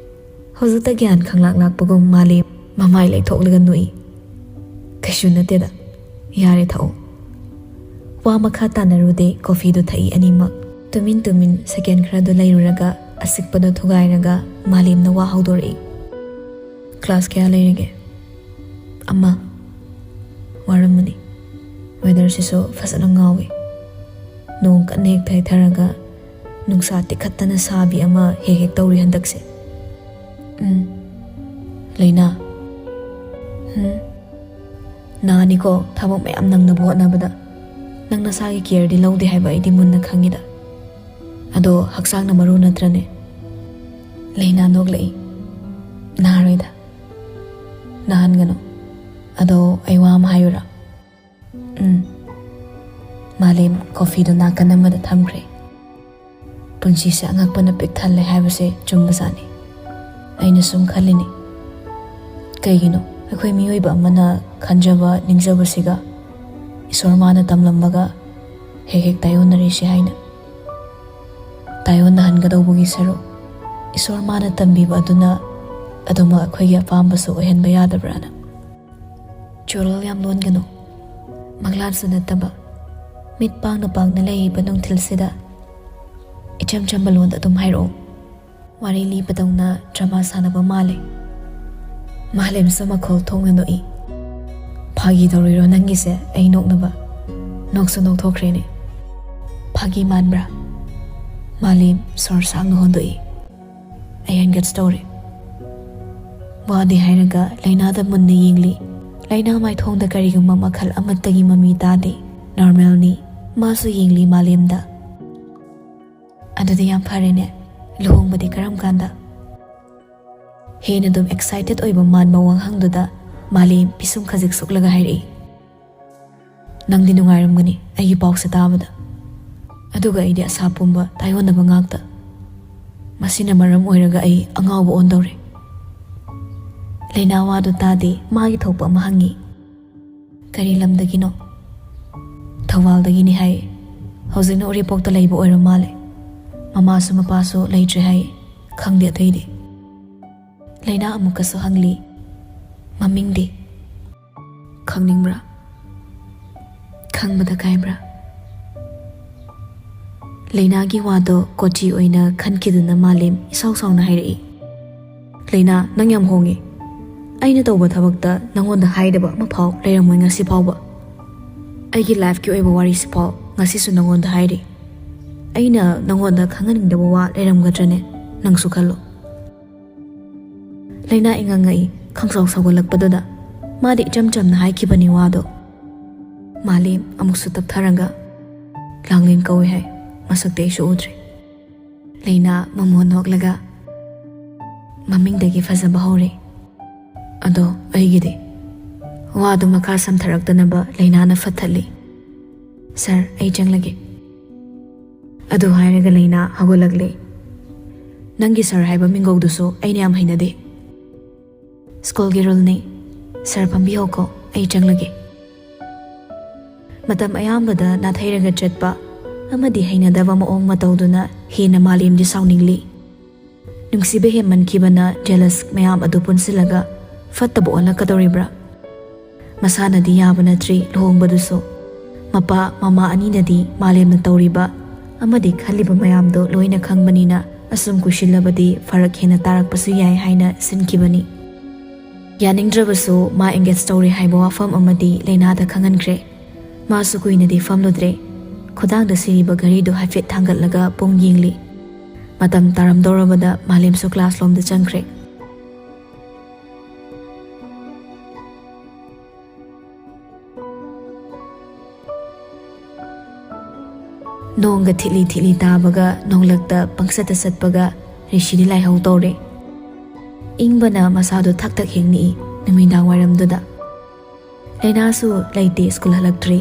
ꯍꯧꯖꯤꯛꯇ ꯒ꯭ꯌꯥꯟ ꯈꯪꯂꯥꯛ ꯂꯥꯛꯄꯒꯨꯝ ꯃꯥꯂꯦꯝ ꯃꯃꯥꯏ ꯂꯩꯊꯣꯛꯂꯒ ꯅꯣꯛꯏ꯫ "ꯀꯩꯁꯨ ꯅꯠꯇꯦꯗ꯫ ꯌꯥꯔꯦ, ꯊꯛꯎ꯫" ꯋꯥ ꯃꯈꯥ ꯇꯥꯅꯔꯨꯗꯦ, ꯀꯣꯐꯤꯗꯨ ꯊꯛꯏ ꯑꯅꯤꯃꯛ꯫ ꯇꯨꯃꯤꯟ ꯇꯨꯃꯤꯟ ꯁꯦꯀꯦꯟ ꯈꯔꯗꯨ ꯂꯩꯔꯨꯔꯒ ꯑꯁꯤꯛꯄꯗꯨ ꯊꯨꯒꯥꯏꯔꯒ ꯃꯥꯂꯦꯝꯅ ꯋꯥ ꯍꯧꯗꯣꯔꯛꯏ꯫ "ꯀ꯭ꯂꯥꯁ ꯀꯌꯥ ꯂꯩꯔꯒꯦ?" "ꯑꯃ꯫" "ꯋꯥꯔꯝꯃꯅꯤ꯫ ꯋꯦꯗꯔꯁꯤꯁꯨ ꯐꯖꯅ ꯉꯥꯎꯏ꯫ ꯅꯣꯡ ꯀꯟꯅ ꯍꯦꯛ ꯊꯩꯊꯔꯒ ꯅꯨꯡꯁꯥ ꯇꯤꯈꯠꯇꯅ ꯁꯥꯕꯤ ꯑꯃ ꯍꯦꯛ ꯍꯦꯛ ꯇꯧꯔꯤ ꯍꯟꯗꯛꯁꯦ꯫" "ꯎꯝ꯫ ꯂꯩꯅꯥ꯫" "ꯍꯨꯝ꯫ ꯅꯥꯅꯤꯀꯣ, ꯊꯕꯛ ꯃꯌꯥꯝ ꯅꯪꯅꯕ ꯍꯣꯠꯅꯕꯗ꯫ ꯅꯪ ꯅꯁꯥꯒꯤ ꯀꯤꯌꯔꯗꯤ ꯂꯧꯗꯦ ꯍꯥꯏꯕ ꯑꯩꯗꯤ ꯃꯨꯟꯅ ꯈꯪꯉꯤꯗ꯫ ꯑꯗꯣ ꯍꯛꯆꯥꯡꯅ ꯃꯔꯨ ꯅꯠꯇ꯭ꯔꯅꯦ? ꯂꯩꯅꯥ ꯅꯣꯛꯂꯛꯏ꯫ ꯅꯥꯔꯣꯏꯗ, ꯅꯥꯍꯟꯒꯅꯨ꯫ ꯑꯗꯣ ꯑꯩ ꯋꯥ ꯑꯃ ꯍꯥꯏꯌꯨꯔꯥ? ꯎꯝ꯫ ꯃꯥꯂꯦꯝ ꯀꯣꯐꯤꯗꯨ ꯅꯥꯀꯟ ꯑꯃꯗ ꯊꯝꯈ꯭ꯔꯦ꯫ ꯄꯨꯟꯁꯤꯁꯦ ꯑꯉꯛꯄꯅ ꯄꯤꯛ ꯊꯜꯂꯦ ꯍꯥꯏꯕꯁꯦ ꯆꯨꯝꯕꯖꯥꯠꯅꯤ꯫ ꯑꯩꯅ ꯁꯨꯝ ꯈꯜꯂꯤꯅꯤ, ꯀꯩꯒꯤꯅꯣ ꯑꯩꯈꯣꯏ ꯃꯤꯑꯣꯏꯕ ꯑꯃꯅ ꯈꯟꯖꯕ ꯅꯤꯡꯖꯕꯁꯤꯒ ꯏꯁꯣꯔ ꯃꯥꯅ ꯇꯝꯂꯝꯕꯒ ꯍꯦꯛ ꯍꯦꯛ ꯇꯥꯏꯑꯣꯟꯅꯔꯤꯁꯤ ꯍꯥꯏꯅ? ꯇꯥꯏꯑꯣꯟꯅꯍꯟꯒꯗꯧꯕꯒꯤ ꯁꯔꯨꯛ ꯏꯁꯣꯔ ꯃꯥꯅ ꯇꯝꯕꯤꯕ ꯑꯗꯨꯅ ꯑꯗꯨꯃꯛ ꯑꯩꯈꯣꯏꯒꯤ ꯑꯄꯥꯝꯕꯁꯨ ꯑꯣꯏꯍꯟꯕ ꯌꯥꯗꯕ꯭ꯔꯥꯅ? ꯆꯣꯔꯣꯜ ꯌꯥꯝ ꯂꯣꯟꯒꯅꯨ꯫ ꯃꯪꯂꯥꯟꯁꯨ ꯅꯠꯇꯕ, ꯃꯤꯠ ꯄꯥꯡꯅ ꯄꯥꯡꯅ ꯂꯩꯔꯤꯕ ꯅꯨꯡꯊꯤꯜꯁꯤꯗ ꯏꯆꯝ ꯆꯝꯕ ꯂꯣꯟꯗ ꯑꯗꯨꯝ ꯍꯥꯏꯔꯛꯑꯣ꯫ ꯋꯥꯔꯤ ꯂꯤꯕꯗꯧꯅ ꯗ꯭ꯔꯃꯥ ꯁꯥꯟꯅꯕ ꯃꯥꯜꯂꯦ꯫ ꯃꯥꯂꯦꯝꯁꯨ ꯃꯈꯣꯜ ꯊꯣꯛꯅ ꯅꯣꯛꯏ꯫ ꯐꯥꯒꯤ ꯇꯧꯔꯤꯔꯣ ꯅꯪꯒꯤꯁꯦ ꯑꯩ ꯅꯣꯛꯅꯕ? ꯅꯣꯛꯁꯨ ꯅꯣꯛꯊꯣꯛꯈ꯭ꯔꯦꯅꯦ꯫ ꯐꯥꯒꯤ ꯃꯥꯟꯕ꯭ꯔꯥ? ꯃꯥꯂꯦꯝ ꯁꯣꯔ ꯁꯥꯡꯅ ꯍꯣꯟꯗꯣꯛꯏ꯫ ꯑꯩ ꯍꯦꯟꯒꯠꯁ ꯇꯧꯔꯦ꯫ ꯋꯥꯗꯤ ꯍꯥꯏꯔꯒ ꯂꯩꯅꯥꯗ ꯃꯨꯟꯅ ꯌꯦꯡꯂꯤ꯫ ꯂꯩꯅꯥ ꯃꯥꯏꯊꯣꯡꯗ ꯀꯔꯤꯒꯨꯝꯕ ꯃꯈꯜ ꯑꯃꯠꯇꯒꯤ ꯃꯃꯤ ꯇꯥꯗꯦ꯫ ꯅꯣꯔꯃꯦꯜꯅꯤ꯫ ꯃꯥꯁꯨ ꯌꯦꯡꯂꯤ ꯃꯥꯂꯦꯝꯗ꯫ ꯑꯗꯨꯗꯤ ꯌꯥꯝ ꯐꯔꯦꯅꯦ꯫ ꯂꯨꯍꯣꯡꯕꯗꯤ ꯀꯔꯝ ꯀꯥꯟꯗ? ꯍꯦꯟꯅ ꯑꯗꯨꯝ ꯑꯦꯛꯁꯥꯏꯇꯦꯠ ꯑꯣꯏꯕ ꯃꯥꯟꯕ ꯋꯥꯍꯪꯗꯨꯗ ꯃꯥꯂꯦꯝ ꯄꯤꯁꯨꯝ ꯈꯖꯤꯛ ꯁꯨꯛꯂꯒ ꯍꯥꯏꯔꯛꯏ, "ꯅꯪꯗꯤ ꯅꯨꯡꯉꯥꯏꯔꯝꯒꯅꯤ ꯑꯩꯒꯤ ꯄꯥꯎꯁꯦ ꯇꯥꯕꯗ"꯫ ꯑꯗꯨꯒ ꯑꯩꯗꯤ ꯑꯁꯥ ꯄꯨꯝꯕ ꯇꯥꯏꯑꯣꯟꯅꯕ ꯉꯥꯛꯇ꯫ ꯃꯁꯤꯅ ꯃꯔꯝ ꯑꯣꯏꯔꯒ ꯑꯩ ꯑꯉꯥꯎꯕ ꯑꯣꯟꯗꯧꯔꯦ꯫ ꯂꯩꯅꯥ ꯋꯥꯗꯨ ꯇꯥꯗꯦ, ꯃꯥꯒꯤ ꯊꯣꯛꯄ ꯑꯃ ꯍꯪꯉꯤ꯫ "ꯀꯔꯤ ꯂꯝꯗꯒꯤꯅꯣ?" "ꯊꯧꯕꯥꯜꯗꯒꯤꯅꯤ" ꯍꯥꯏ꯫ "ꯍꯧꯖꯤꯛꯅ ꯎꯔꯤꯄꯣꯛꯇ ꯂꯩꯕ ꯑꯣꯏꯔ ꯃꯥꯜꯂꯦ꯫ ꯃꯃꯥꯁꯨ ꯃꯄꯥꯁꯨ ꯂꯩꯇ꯭ꯔꯦ" ꯍꯥꯏ꯫ ꯈꯪꯗꯦ ꯑꯇꯩꯗꯤ꯫ ꯂꯩꯅꯥ ꯑꯃꯨꯛꯀꯁꯨ ꯍꯪꯂꯤ, "ꯃꯃꯤꯡꯗꯤ?" "ꯈꯪꯅꯤꯡꯕ꯭ꯔꯥ? ꯈꯪꯕꯗ ꯀꯥꯏꯕ꯭ꯔꯥ?" ꯂꯩꯅꯥꯒꯤ ꯋꯥꯗꯣ ꯀꯣꯆꯤ ꯑꯣꯏꯅ ꯈꯟꯈꯤꯗꯨꯅ ꯃꯥꯂꯦꯝ ꯏꯁꯥꯎ ꯁꯥꯎꯅ ꯍꯥꯏꯔꯛꯏ, "ꯂꯩꯅꯥ, ꯅꯪ ꯌꯥꯝ ꯍꯣꯡꯉꯦ꯫ ꯑꯩꯅ ꯇꯧꯕ ꯊꯕꯛꯇ ꯅꯪꯉꯣꯟꯗ ꯍꯥꯏꯗꯕ ꯑꯃꯐꯥꯎ ꯂꯩꯔꯝꯃꯣꯏ ꯉꯁꯤ ꯐꯥꯎꯕ꯫ ꯑꯩꯒꯤ ꯂꯥꯏꯐꯀꯤ ꯑꯣꯏꯕ ꯋꯥꯔꯤꯁꯤꯐꯥꯎ ꯉꯁꯤꯁꯨ ꯅꯪꯉꯣꯟꯗ ꯍꯥꯏꯔꯤ꯫ ꯑꯩꯅ ꯅꯪꯉꯣꯟꯗ ꯈꯪꯍꯟꯅꯤꯡꯗꯕ ꯋꯥ ꯂꯩꯔꯝꯒꯗ꯭ꯔꯅꯦ? ꯅꯪꯁꯨ ꯈꯜꯂꯣ"꯫ ꯂꯩꯅꯥ ꯏꯉꯛ ꯉꯛꯏ, ꯈꯪꯁꯥꯎ ꯁꯥꯎꯒꯠꯂꯛꯄꯗꯨꯗ꯫ ꯃꯥꯗꯤ ꯏꯆꯝ ꯆꯝꯅ ꯍꯥꯏꯈꯤꯕꯅꯤ ꯋꯥꯗꯣ꯫ ꯃꯥꯂꯦꯝ ꯑꯃꯨꯛꯁꯨ ꯇꯞꯊꯔꯒ, "ꯂꯥꯡꯂꯦꯟ ꯀꯧꯏ ꯍꯥꯏ, ꯃꯁꯛꯇꯤ ꯑꯩꯁꯨ ꯎꯗ꯭ꯔꯤ"꯫ ꯂꯩꯅꯥ ꯃꯃꯣꯟ ꯅꯣꯛꯂꯒ, "ꯃꯃꯤꯡꯗꯒꯤ ꯐꯖꯕ ꯍꯧꯔꯦ꯫ ꯑꯗꯣ ꯑꯩꯒꯤꯗꯤ?" ꯋꯥꯗꯨ ꯃꯈꯥ ꯁꯝꯊꯔꯛꯇꯅꯕ ꯂꯩꯅꯥꯅ ꯐꯠ ꯊꯠꯂꯤ꯫ "ꯁꯥꯔ, ꯑꯩ ꯆꯪꯂꯒꯦ꯫" ꯑꯗꯨ ꯍꯥꯏꯔꯒ ꯂꯩꯅꯥ ꯍꯧꯒꯠꯂꯛꯂꯦ꯫ "ꯅꯪꯒꯤ ꯁꯥꯔ ꯍꯥꯏꯕ ꯃꯤꯡꯒꯧꯗꯨꯁꯨ ꯑꯩꯅ ꯌꯥꯝ ꯍꯩꯅꯗꯦ꯫ ꯁ꯭ꯀꯨꯜꯒꯤ ꯔꯨꯜꯅꯤ꯫ ꯁꯥꯔ, ꯐꯝꯕꯤꯍꯧꯀꯣ, ꯑꯩ ꯆꯪꯂꯒꯦ꯫" ꯃꯇꯝ ꯑꯌꯥꯝꯕꯗ ꯅꯥꯊꯩꯔꯒ ꯆꯠꯄ ꯑꯃꯗꯤ ꯍꯩꯅꯗꯕ ꯃꯑꯣꯡ ꯃꯇꯧꯗꯨꯅ ꯍꯦꯟꯅ ꯃꯥꯂꯦꯝꯗꯤ ꯁꯥꯎꯅꯤꯡꯂꯤ꯫ ꯅꯨꯡꯁꯤꯕ ꯍꯦꯟꯃꯟꯈꯤꯕꯅ ꯖꯦꯂꯁ ꯃꯌꯥꯝ ꯑꯗꯨ ꯄꯨꯟꯁꯤꯜꯂꯒ ꯐꯠꯇꯕ ꯑꯣꯜꯂꯛꯀꯗꯧꯔꯤꯕ꯭ꯔꯥ? ꯃꯁꯥꯅꯗꯤ ꯌꯥꯕ ꯅꯠꯇ꯭ꯔꯤ ꯂꯨꯍꯣꯡꯕꯗꯨꯁꯨ꯫ ꯃꯄꯥ ꯃꯃꯥ ꯑꯅꯤꯅꯗꯤ ꯃꯥꯂꯦꯝꯅ ꯇꯧꯔꯤꯕ ꯑꯃꯗꯤ ꯈꯜꯂꯤꯕ ꯃꯌꯥꯝꯗꯣ ꯂꯣꯏꯅ ꯈꯪꯕꯅꯤꯅ, ꯑꯁꯨꯝ ꯀꯨꯏꯁꯤꯜꯂꯕꯗꯤ ꯐꯔꯛ ꯍꯦꯟꯅ ꯇꯥꯔꯛꯄꯁꯨ ꯌꯥꯏ ꯍꯥꯏꯅ ꯁꯤꯟꯈꯤꯕꯅꯤ꯫ ꯌꯥꯅꯤꯡꯗ꯭ꯔꯕꯁꯨ ꯃꯥ ꯑꯦꯡꯒꯦꯖ ꯇꯧꯔꯦ ꯍꯥꯏꯕ ꯋꯥꯐꯝ ꯑꯃꯗꯤ ꯂꯩꯅꯥꯗ ꯈꯪꯍꯟꯈ꯭ꯔꯦ꯫ ꯃꯥꯁꯨ ꯀꯨꯏꯅꯗꯤ ꯐꯝꯂꯨꯗ꯭ꯔꯦ꯫ ꯈꯨꯗꯥꯡꯗ ꯁꯤꯔꯤꯕ ꯘꯔꯤꯗꯨ ꯍꯥꯏꯐꯦꯠ ꯊꯥꯡꯒꯠꯂꯒ ꯄꯨꯡ ꯌꯦꯡꯂꯤ꯫ ꯃꯇꯝ ꯇꯥꯔꯝꯗꯧꯔꯕꯗ ꯃꯥꯂꯦꯝꯁꯨ ꯀ꯭ꯂꯥꯁ ꯂꯣꯝꯗ ꯆꯪꯈ꯭ꯔꯦ꯫ ꯅꯣꯡꯒ ꯊꯤꯠꯂꯤ ꯊꯤꯠꯂꯤ ꯇꯥꯕꯒ ꯅꯣꯡꯂꯛꯇ ꯄꯪꯆꯠꯇ ꯆꯠꯄꯒ ꯔꯤꯁꯤꯗꯤ ꯂꯥꯏꯍꯧ ꯇꯧꯔꯦ꯫ ꯏꯪꯕꯅ ꯃꯁꯥꯗꯣ ꯊꯛ ꯊꯛ ꯍꯦꯛ ꯅꯤꯛꯏ ꯅꯨꯃꯤꯗꯥꯡ ꯋꯥꯏꯔꯝꯗꯨꯗ꯫ ꯂꯩꯅꯥꯁꯨ ꯂꯩꯇꯦ, ꯁ꯭ꯀꯨꯜ ꯍꯜꯂꯛꯇ꯭ꯔꯤ꯫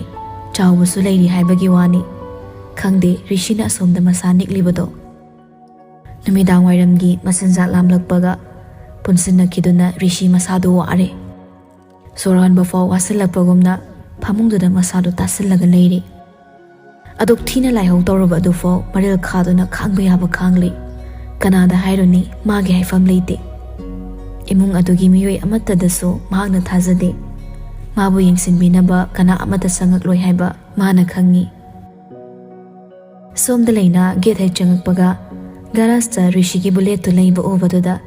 ꯆꯥꯎꯕꯁꯨ ꯂꯩꯔꯤ ꯍꯥꯏꯕꯒꯤ ꯋꯥꯅꯤ꯫ ꯈꯪꯗꯦ ꯔꯤꯁꯤꯅ ꯑꯁꯣꯝꯗ ꯃꯁꯥ ꯅꯤꯛꯂꯤꯕꯗꯣ꯫ ꯅꯨꯃꯤꯗꯥꯡ ꯋꯥꯏꯔꯝꯒꯤ ꯃꯆꯤꯟꯖꯥꯛ ꯂꯥꯝꯂꯛꯄꯒ ꯄꯨꯟꯁꯤꯟꯅꯈꯤꯗꯨꯅ ꯔꯤꯁꯤ ꯃꯁꯥꯗꯨ ꯋꯥꯔꯦ꯫ ꯁꯣꯔ ꯍꯣꯟꯕ ꯐꯥꯎ ꯋꯥꯁꯤꯜꯂꯛꯄꯒꯨꯝꯅ ꯐꯃꯨꯡꯗꯨꯗ ꯃꯁꯥꯗꯨ ꯇꯥꯁꯤꯜꯂꯒ ꯂꯩꯔꯤ꯫ ꯑꯗꯨꯛ ꯊꯤꯅ ꯂꯥꯏꯍꯧ ꯇꯧꯔꯕ ꯑꯗꯨꯐꯥꯎ ꯃꯔꯤꯜ ꯈꯥꯗꯨꯅ ꯈꯥꯡꯕ ꯌꯥꯕ ꯈꯥꯡꯂꯤ꯫ ꯀꯅꯥꯗ ꯍꯥꯏꯔꯨꯅꯤ, ꯃꯥꯒꯤ ꯍꯥꯏꯐꯝ ꯂꯩꯇꯦ꯫ ꯏꯃꯨꯡ ꯑꯗꯨꯒꯤ ꯃꯤꯑꯣꯏ ꯑꯃꯠꯇꯗꯁꯨ ꯃꯍꯥꯛꯅ ꯊꯥꯖꯗꯦ꯫ ꯃꯥꯕꯨ ꯌꯦꯡꯁꯤꯟꯕꯤꯅꯕ ꯀꯅꯥ ꯑꯃꯠꯇ ꯆꯪꯉꯛꯂꯣꯏ ꯍꯥꯏꯕ ꯃꯥꯅ ꯈꯪꯉꯤ꯫ ꯁꯣꯝꯗ ꯂꯩꯅꯥ ꯒꯦꯠ ꯍꯦꯛ ꯆꯪꯉꯛꯄꯒ ꯒꯔꯥꯖꯇ ꯔꯤꯁꯤꯒꯤ ꯕꯨꯂꯦꯠꯇꯨ ꯂꯩꯕ ꯎꯕꯗꯨꯗ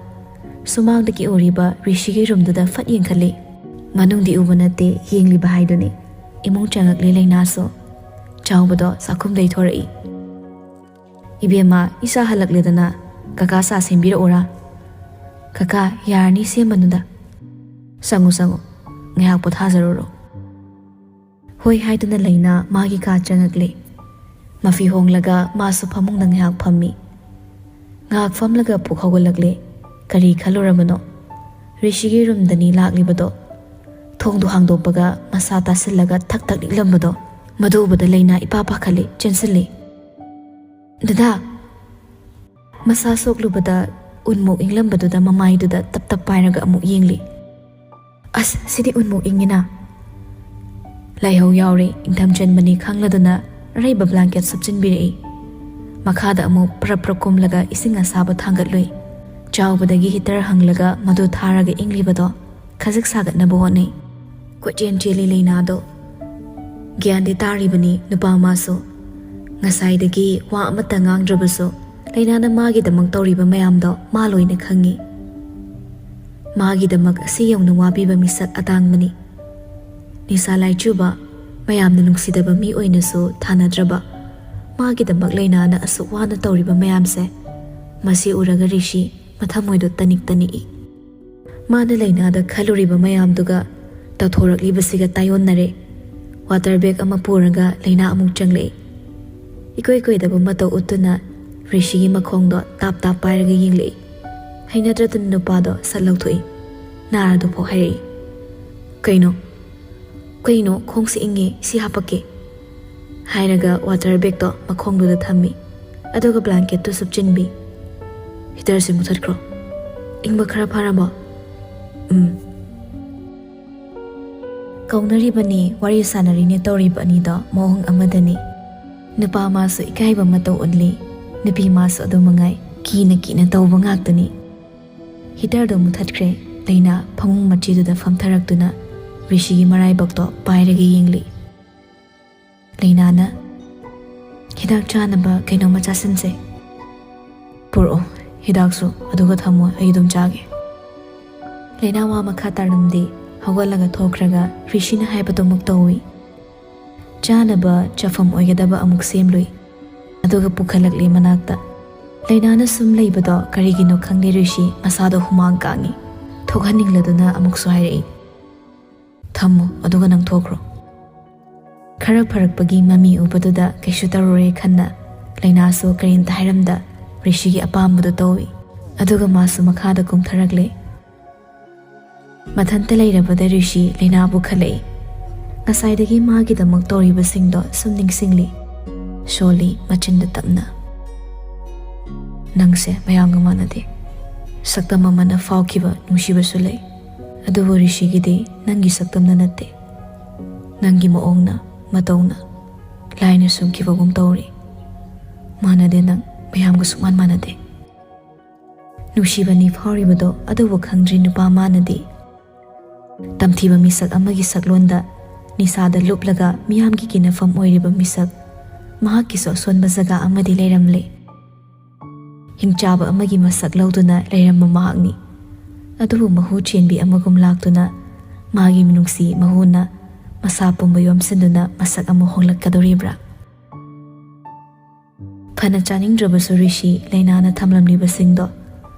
ꯁꯨꯃꯥꯡꯗꯒꯤ ꯎꯔꯤꯕ ꯔꯤꯁꯤꯒꯤ ꯔꯨꯝꯗꯨꯗ ꯐꯠ ꯌꯦꯡꯈꯠꯂꯤ꯫ ꯃꯅꯨꯡꯗꯤ ꯎꯕ ꯅꯠꯇꯦ, ꯌꯦꯡꯂꯤꯕ ꯍꯥꯏꯗꯨꯅꯤ꯫ ꯏꯃꯨꯡ ꯆꯪꯉꯛꯂꯤ ꯂꯩꯅꯥꯁꯨ꯫ ꯆꯥꯎꯕꯗꯣ ꯆꯥꯛꯈꯨꯝꯗꯩ ꯊꯣꯔꯛꯏ꯫ "ꯏꯕꯦꯝꯃ, ꯏꯆꯥ ꯍꯜꯂꯛꯂꯦꯗꯅ, ꯀꯀꯥ ꯆꯥ ꯁꯦꯝꯕꯤꯔꯛꯎꯔꯥ?" "ꯀꯀꯥ, ꯌꯥꯔꯅꯤ, ꯁꯦꯝꯃꯅꯨꯗ꯫ ꯆꯪꯉꯨ, ꯆꯪꯉꯨ, ꯉꯥꯏꯍꯥꯛ ꯄꯣꯊꯥꯖꯔꯨꯔꯣ꯫" ꯍꯣꯏ ꯍꯥꯏꯗꯨꯅ ꯂꯩꯅꯥ ꯃꯥꯒꯤ ꯀꯥ ꯆꯪꯉꯛꯂꯦ꯫ ꯃꯐꯤ ꯍꯣꯡꯂꯒ ꯃꯥꯁꯨ ꯐꯃꯨꯡꯗ ꯉꯥꯏꯍꯥꯛ ꯐꯝꯃꯤ꯫ ꯉꯥꯏꯍꯥꯛ ꯐꯝꯂꯒ ꯄꯨꯛ ꯍꯧꯒꯠꯂꯛꯂꯦ꯫ ꯀꯔꯤ ꯈꯜꯂꯨꯔꯕꯅꯣ? ꯔꯤꯁꯤꯒꯤ ꯔꯨꯝꯗꯅꯤ ꯂꯥꯛꯂꯤꯕꯗꯣ꯫ ꯊꯣꯡꯗꯨ ꯍꯥꯡꯗꯣꯛꯄꯒ ꯃꯁꯥ ꯇꯥꯁꯤꯜꯂꯒ ꯊꯛ ꯊꯛ ꯅꯤꯛꯂꯝꯕꯗꯣ, ꯃꯗꯨ ꯎꯕꯗ ꯂꯩꯅꯥ ꯏꯄꯥ ꯄꯥꯈꯠꯂꯦ, ꯆꯦꯟꯁꯤꯜꯂꯦ꯫ "ꯗꯗꯥ!" ꯃꯁꯥ ꯁꯣꯛꯂꯨꯕꯗ ꯎꯟꯃꯨꯛ ꯏꯪꯂꯝꯕꯗꯨꯗ ꯃꯃꯥꯏꯗꯨꯗ ꯇꯞ ꯇꯞ ꯄꯥꯏꯔꯒ ꯑꯃꯨꯛ ꯌꯦꯡꯂꯤ꯫ "ꯑꯁ, ꯁꯤꯗꯤ ꯎꯟꯃꯨꯛ ꯏꯪꯉꯤꯅ!" ꯂꯥꯏꯍꯧ ꯌꯥꯎꯔꯦ, ꯏꯪꯊꯝ ꯆꯟꯕꯅꯤ ꯈꯪꯂꯗꯨꯅ ꯑꯔꯩꯕ ꯕ꯭ꯂꯥꯡꯀꯦꯠ ꯁꯨꯞꯆꯤꯟꯕꯤꯔꯛꯏ꯫ ꯃꯈꯥꯗ ꯑꯃꯨꯛ ꯄ꯭ꯔꯞ ꯄ꯭ꯔꯞ ꯀꯨꯝꯂꯒ ꯏꯁꯤꯡ ꯑꯁꯥꯕ ꯊꯥꯡꯒꯠꯂꯨꯏ꯫ ꯆꯥꯎꯕꯗꯒꯤ ꯍꯤꯇꯔ ꯍꯪꯂꯒ ꯃꯗꯨ ꯊꯥꯔꯒ ꯏꯪꯂꯤꯕꯗꯣ ꯈꯖꯤꯛ ꯁꯥꯒꯠꯅꯕ ꯍꯣꯠꯅꯩ꯫ ꯀꯣꯏꯆꯦꯟ ꯆꯦꯜꯂꯤ ꯂꯩꯅꯥꯗꯣ꯫ ꯒ꯭ꯌꯥꯟꯗꯤ ꯇꯥꯔꯤꯕꯅꯤ ꯅꯨꯄꯥ ꯃꯥꯁꯨ꯫ ꯉꯁꯥꯏꯗꯒꯤ ꯋꯥ ꯑꯃꯠꯇ ꯉꯥꯡꯗ꯭ꯔꯕꯁꯨ ꯂꯩꯅꯥꯅ ꯃꯥꯒꯤꯗꯃꯛ ꯇꯧꯔꯤꯕ ꯃꯌꯥꯝꯗꯣ ꯃꯥ ꯂꯣꯏꯅ ꯈꯪꯉꯤ꯫ ꯃꯥꯒꯤꯗꯃꯛ ꯑꯁꯤ ꯌꯧꯅ ꯋꯥꯕꯤꯕ ꯃꯤꯁꯛ ꯑꯇꯥꯡꯕꯅꯤ꯫ ꯅꯤꯁꯥ ꯂꯥꯏꯆꯨꯕ, ꯃꯌꯥꯝꯅ ꯅꯨꯡꯁꯤꯗꯕ ꯃꯤ ꯑꯣꯏꯅꯁꯨ ꯊꯥꯅꯗ꯭ꯔꯕ, ꯃꯥꯒꯤꯗꯃꯛ ꯂꯩꯅꯥꯅ ꯑꯁꯨꯛ ꯋꯥꯅ ꯇꯧꯔꯤꯕ ꯃꯌꯥꯝꯁꯦ ꯃꯁꯤ ꯎꯔꯒ ꯔꯤꯁꯤ ꯃꯊꯃꯣꯏꯗꯣ ꯇꯅꯤꯛ ꯇꯅꯤꯛꯏ꯫ ꯃꯥꯅ ꯂꯩꯅꯥꯗ ꯈꯜꯂꯨꯔꯤꯕ ꯃꯌꯥꯝꯗꯨꯒ ꯇꯧꯊꯣꯔꯛꯂꯤꯕꯁꯤꯒ ꯇꯥꯏꯑꯣꯟꯅꯔꯦ꯫ ꯋꯥꯇꯔ ꯕꯦꯒ ꯑꯃ ꯄꯨꯔꯒ ꯂꯩꯅꯥ ꯑꯃꯨꯛ ꯆꯪꯂꯛꯏ꯫ ꯏꯀꯣꯏ ꯀꯣꯏꯗꯕ ꯃꯇꯧ ꯎꯠꯇꯨꯅ ꯔꯤꯁꯤꯒꯤ ꯃꯈꯣꯡꯗꯣ ꯇꯥꯞ ꯇꯥꯞ ꯄꯥꯏꯔꯒ ꯌꯦꯡꯂꯛꯏ꯫ ꯍꯩꯅꯗ꯭ꯔꯗꯨꯅ ꯅꯨꯄꯥꯗꯣ ꯁꯠ ꯂꯧꯊꯣꯛꯏ꯫ ꯅꯥꯔꯗꯨꯐꯥꯎ ꯍꯥꯏꯔꯛꯏ꯫ "ꯀꯩꯅꯣ? ꯀꯩꯅꯣ? ꯈꯣꯡꯁꯦ ꯏꯪꯉꯦ, ꯁꯤ ꯍꯥꯄꯛꯀꯦ," ꯍꯥꯏꯔꯒ ꯋꯥꯇꯔ ꯕꯦꯒꯇꯣ ꯃꯈꯣꯡꯗꯨꯗ ꯊꯝꯃꯤ꯫ ꯑꯗꯨꯒ ꯕ꯭ꯂꯥꯡꯀꯦꯠꯇꯨ ꯁꯨꯞꯆꯤꯟꯕꯤ꯫ "ꯍꯤꯇꯔꯁꯦ ꯃꯨꯊꯠꯈ꯭ꯔꯣ꯫ ꯏꯪꯕ ꯈꯔ ꯐꯔꯕꯣ?" "ꯎꯝ꯫" ꯀꯧꯅꯔꯤꯕꯅꯤ, ꯋꯥꯔꯤ ꯁꯥꯟꯅꯔꯤꯅꯦ ꯇꯧꯔꯤꯕ ꯑꯅꯤꯗꯣ ꯃꯑꯣꯡ ꯑꯃꯗꯅꯤ꯫ ꯅꯨꯄꯥ ꯃꯥꯁꯨ ꯏꯀꯥꯏꯕ ꯃꯇꯧ ꯎꯠꯂꯤ, ꯅꯨꯄꯤ ꯃꯥꯁꯨ ꯑꯗꯨ ꯃꯉꯥꯏ, ꯀꯤꯅ ꯀꯤꯅ ꯇꯧꯕ ꯉꯥꯛꯇꯅꯤ꯫ ꯍꯤꯇꯔꯗꯣ ꯃꯨꯊꯠꯈ꯭ꯔꯦ꯫ ꯂꯩꯅꯥ ꯐꯃꯨꯡ ꯃꯆꯤꯗꯨꯗ ꯐꯝꯊꯔꯛꯇꯨꯅ ꯔꯤꯁꯤꯒꯤ ꯃꯔꯥꯏꯕꯛꯇꯣ ꯄꯥꯏꯔꯒ ꯌꯦꯡꯂꯤ꯫ ꯂꯩꯅꯥꯅ, "ꯍꯤꯗꯥꯛ ꯆꯥꯅꯕ ꯀꯩꯅꯣꯝꯃ ꯆꯥꯁꯤꯟꯁꯦ꯫ ꯄꯨꯔꯛꯑꯣ, ꯍꯤꯗꯥꯛꯁꯨ ꯑꯗꯨꯒ ꯊꯝꯃꯣ, ꯑꯩ ꯑꯗꯨꯝ ꯆꯥꯒꯦ꯫" ꯂꯩꯅꯥ ꯋꯥ ꯃꯈꯥ ꯇꯥꯔꯝꯗꯦ꯫ ꯍꯧꯒꯠꯂꯒ ꯊꯣꯛꯈ꯭ꯔꯒ ꯔꯤꯁꯤꯅ ꯍꯥꯏꯕꯗꯨꯃꯛ ꯇꯧꯏ꯫ ꯆꯥꯅꯕ ꯆꯥꯐꯝ ꯑꯣꯏꯒꯗꯕ ꯑꯃꯨꯛ ꯁꯦꯝꯂꯨꯏ꯫ ꯑꯗꯨꯒ ꯄꯨꯈꯠꯂꯛꯂꯦ ꯃꯅꯥꯛꯇ꯫ ꯂꯩꯅꯥꯅ ꯁꯨꯝ ꯂꯩꯕꯗꯣ ꯀꯔꯤꯒꯤꯅꯣ ꯈꯪꯗꯦ, ꯔꯤꯁꯤ ꯃꯁꯥꯗꯣ ꯍꯨꯃꯥꯡ ꯀꯥꯡꯉꯤ꯫ ꯊꯣꯛꯍꯟꯅꯤꯡꯂꯗꯨꯅ ꯑꯃꯨꯛꯁꯨ ꯍꯥꯏꯔꯛꯏ, "ꯊꯝꯃꯣ, ꯑꯗꯨꯒ ꯅꯪ ꯊꯣꯛꯈ꯭ꯔꯣ꯫" ꯈꯔ ꯐꯔꯛꯄꯒꯤ ꯃꯃꯤ ꯎꯕꯗꯨꯗ ꯀꯩꯁꯨ ꯇꯧꯔꯔꯣꯏ ꯈꯟꯅ ꯂꯩꯅꯥꯁꯨ ꯀꯔꯤꯝꯇ ꯍꯥꯏꯔꯝꯗ ꯔꯤꯁꯤꯒꯤ ꯑꯄꯥꯝꯕꯗꯣ ꯇꯧꯏ꯫ ꯑꯗꯨꯒ ꯃꯥꯁꯨ ꯃꯈꯥꯗ ꯀꯨꯝꯊꯔꯛꯂꯦ꯫ ꯃꯊꯟꯇ ꯂꯩꯔꯕꯗ ꯔꯤꯁꯤ ꯂꯩꯅꯥꯕꯨ ꯈꯜꯂꯛꯏ꯫ ꯉꯁꯥꯏꯗꯒꯤ ꯃꯥꯒꯤꯗꯃꯛ ꯇꯧꯔꯤꯕꯁꯤꯡꯗꯣ ꯁꯨꯝ ꯅꯤꯡꯁꯤꯡꯂꯤ꯫ ꯁꯣꯜꯂꯤ ꯃꯆꯤꯟꯗ ꯇꯞꯅ, "ꯅꯪꯁꯦ ꯃꯌꯥꯝꯒ ꯃꯥꯟꯅꯗꯦ꯫ ꯁꯛꯇꯝ ꯑꯃꯅ ꯐꯥꯎꯈꯤꯕ ꯅꯨꯡꯁꯤꯕꯁꯨ ꯂꯩ, ꯑꯗꯨꯕꯨ ꯔꯤꯁꯤꯒꯤꯗꯤ ꯅꯪꯒꯤ ꯁꯛꯇꯝꯅ ꯅꯠꯇꯦ꯫ ꯅꯪꯒꯤ ꯃꯑꯣꯡꯅ, ꯃꯇꯧꯅ ꯂꯥꯏꯅ ꯁꯨꯝꯈꯤꯕꯒꯨꯝ ꯇꯧꯔꯤ꯫ ꯃꯥꯟꯅꯗꯦ ꯅꯪ, ꯃꯌꯥꯝꯒ ꯁꯨꯛꯃꯥꯟ ꯃꯥꯟꯅꯗꯦ꯫" ꯅꯨꯡꯁꯤꯕꯅꯤ ꯐꯥꯎꯔꯤꯕꯗꯣ ꯑꯗꯨꯕꯨ ꯈꯪꯗ꯭ꯔꯤ ꯅꯨꯄꯥ ꯃꯥꯅꯗꯤ꯫ ꯇꯝꯊꯤꯕ ꯃꯤꯁꯛ ꯑꯃꯒꯤ ꯁꯛꯂꯣꯟꯗ ꯅꯤꯁꯥꯗ ꯂꯨꯞꯂꯒ ꯃꯤꯌꯥꯝꯒꯤ ꯀꯤꯅꯐꯝ ꯑꯣꯏꯔꯤꯕ ꯃꯤꯁꯛ, ꯃꯍꯥꯛꯀꯤꯁꯨ ꯑꯁꯣꯟꯕ ꯖꯒꯥ ꯑꯃꯗꯤ ꯂꯩꯔꯝꯂꯦ꯫ ꯍꯤꯡꯆꯥꯕ ꯑꯃꯒꯤ ꯃꯁꯛ ꯂꯧꯗꯨꯅ ꯂꯩꯔꯝꯕ ꯃꯍꯥꯛꯅꯤ꯫ ꯑꯗꯨꯕꯨ ꯃꯍꯨ ꯆꯦꯟꯕꯤ ꯑꯃꯒꯨꯝ ꯂꯥꯛꯇꯨꯅ ꯃꯥꯒꯤ ꯃꯤꯅꯨꯡꯁꯤ ꯃꯍꯨꯅ ꯃꯁꯥ ꯄꯨꯝꯕ ꯌꯣꯝꯁꯤꯟꯗꯨꯅ ꯃꯁꯛ ꯑꯃ ꯍꯣꯡꯂꯛꯀꯗꯧꯔꯤꯕ꯭ꯔꯥ? ꯐꯅ ꯆꯥꯅꯤꯡꯗ꯭ꯔꯕꯁꯨ ꯔꯤꯁꯤ ꯂꯩꯅꯥꯅ ꯊꯝꯂꯝꯂꯤꯕꯁꯤꯡꯗꯣ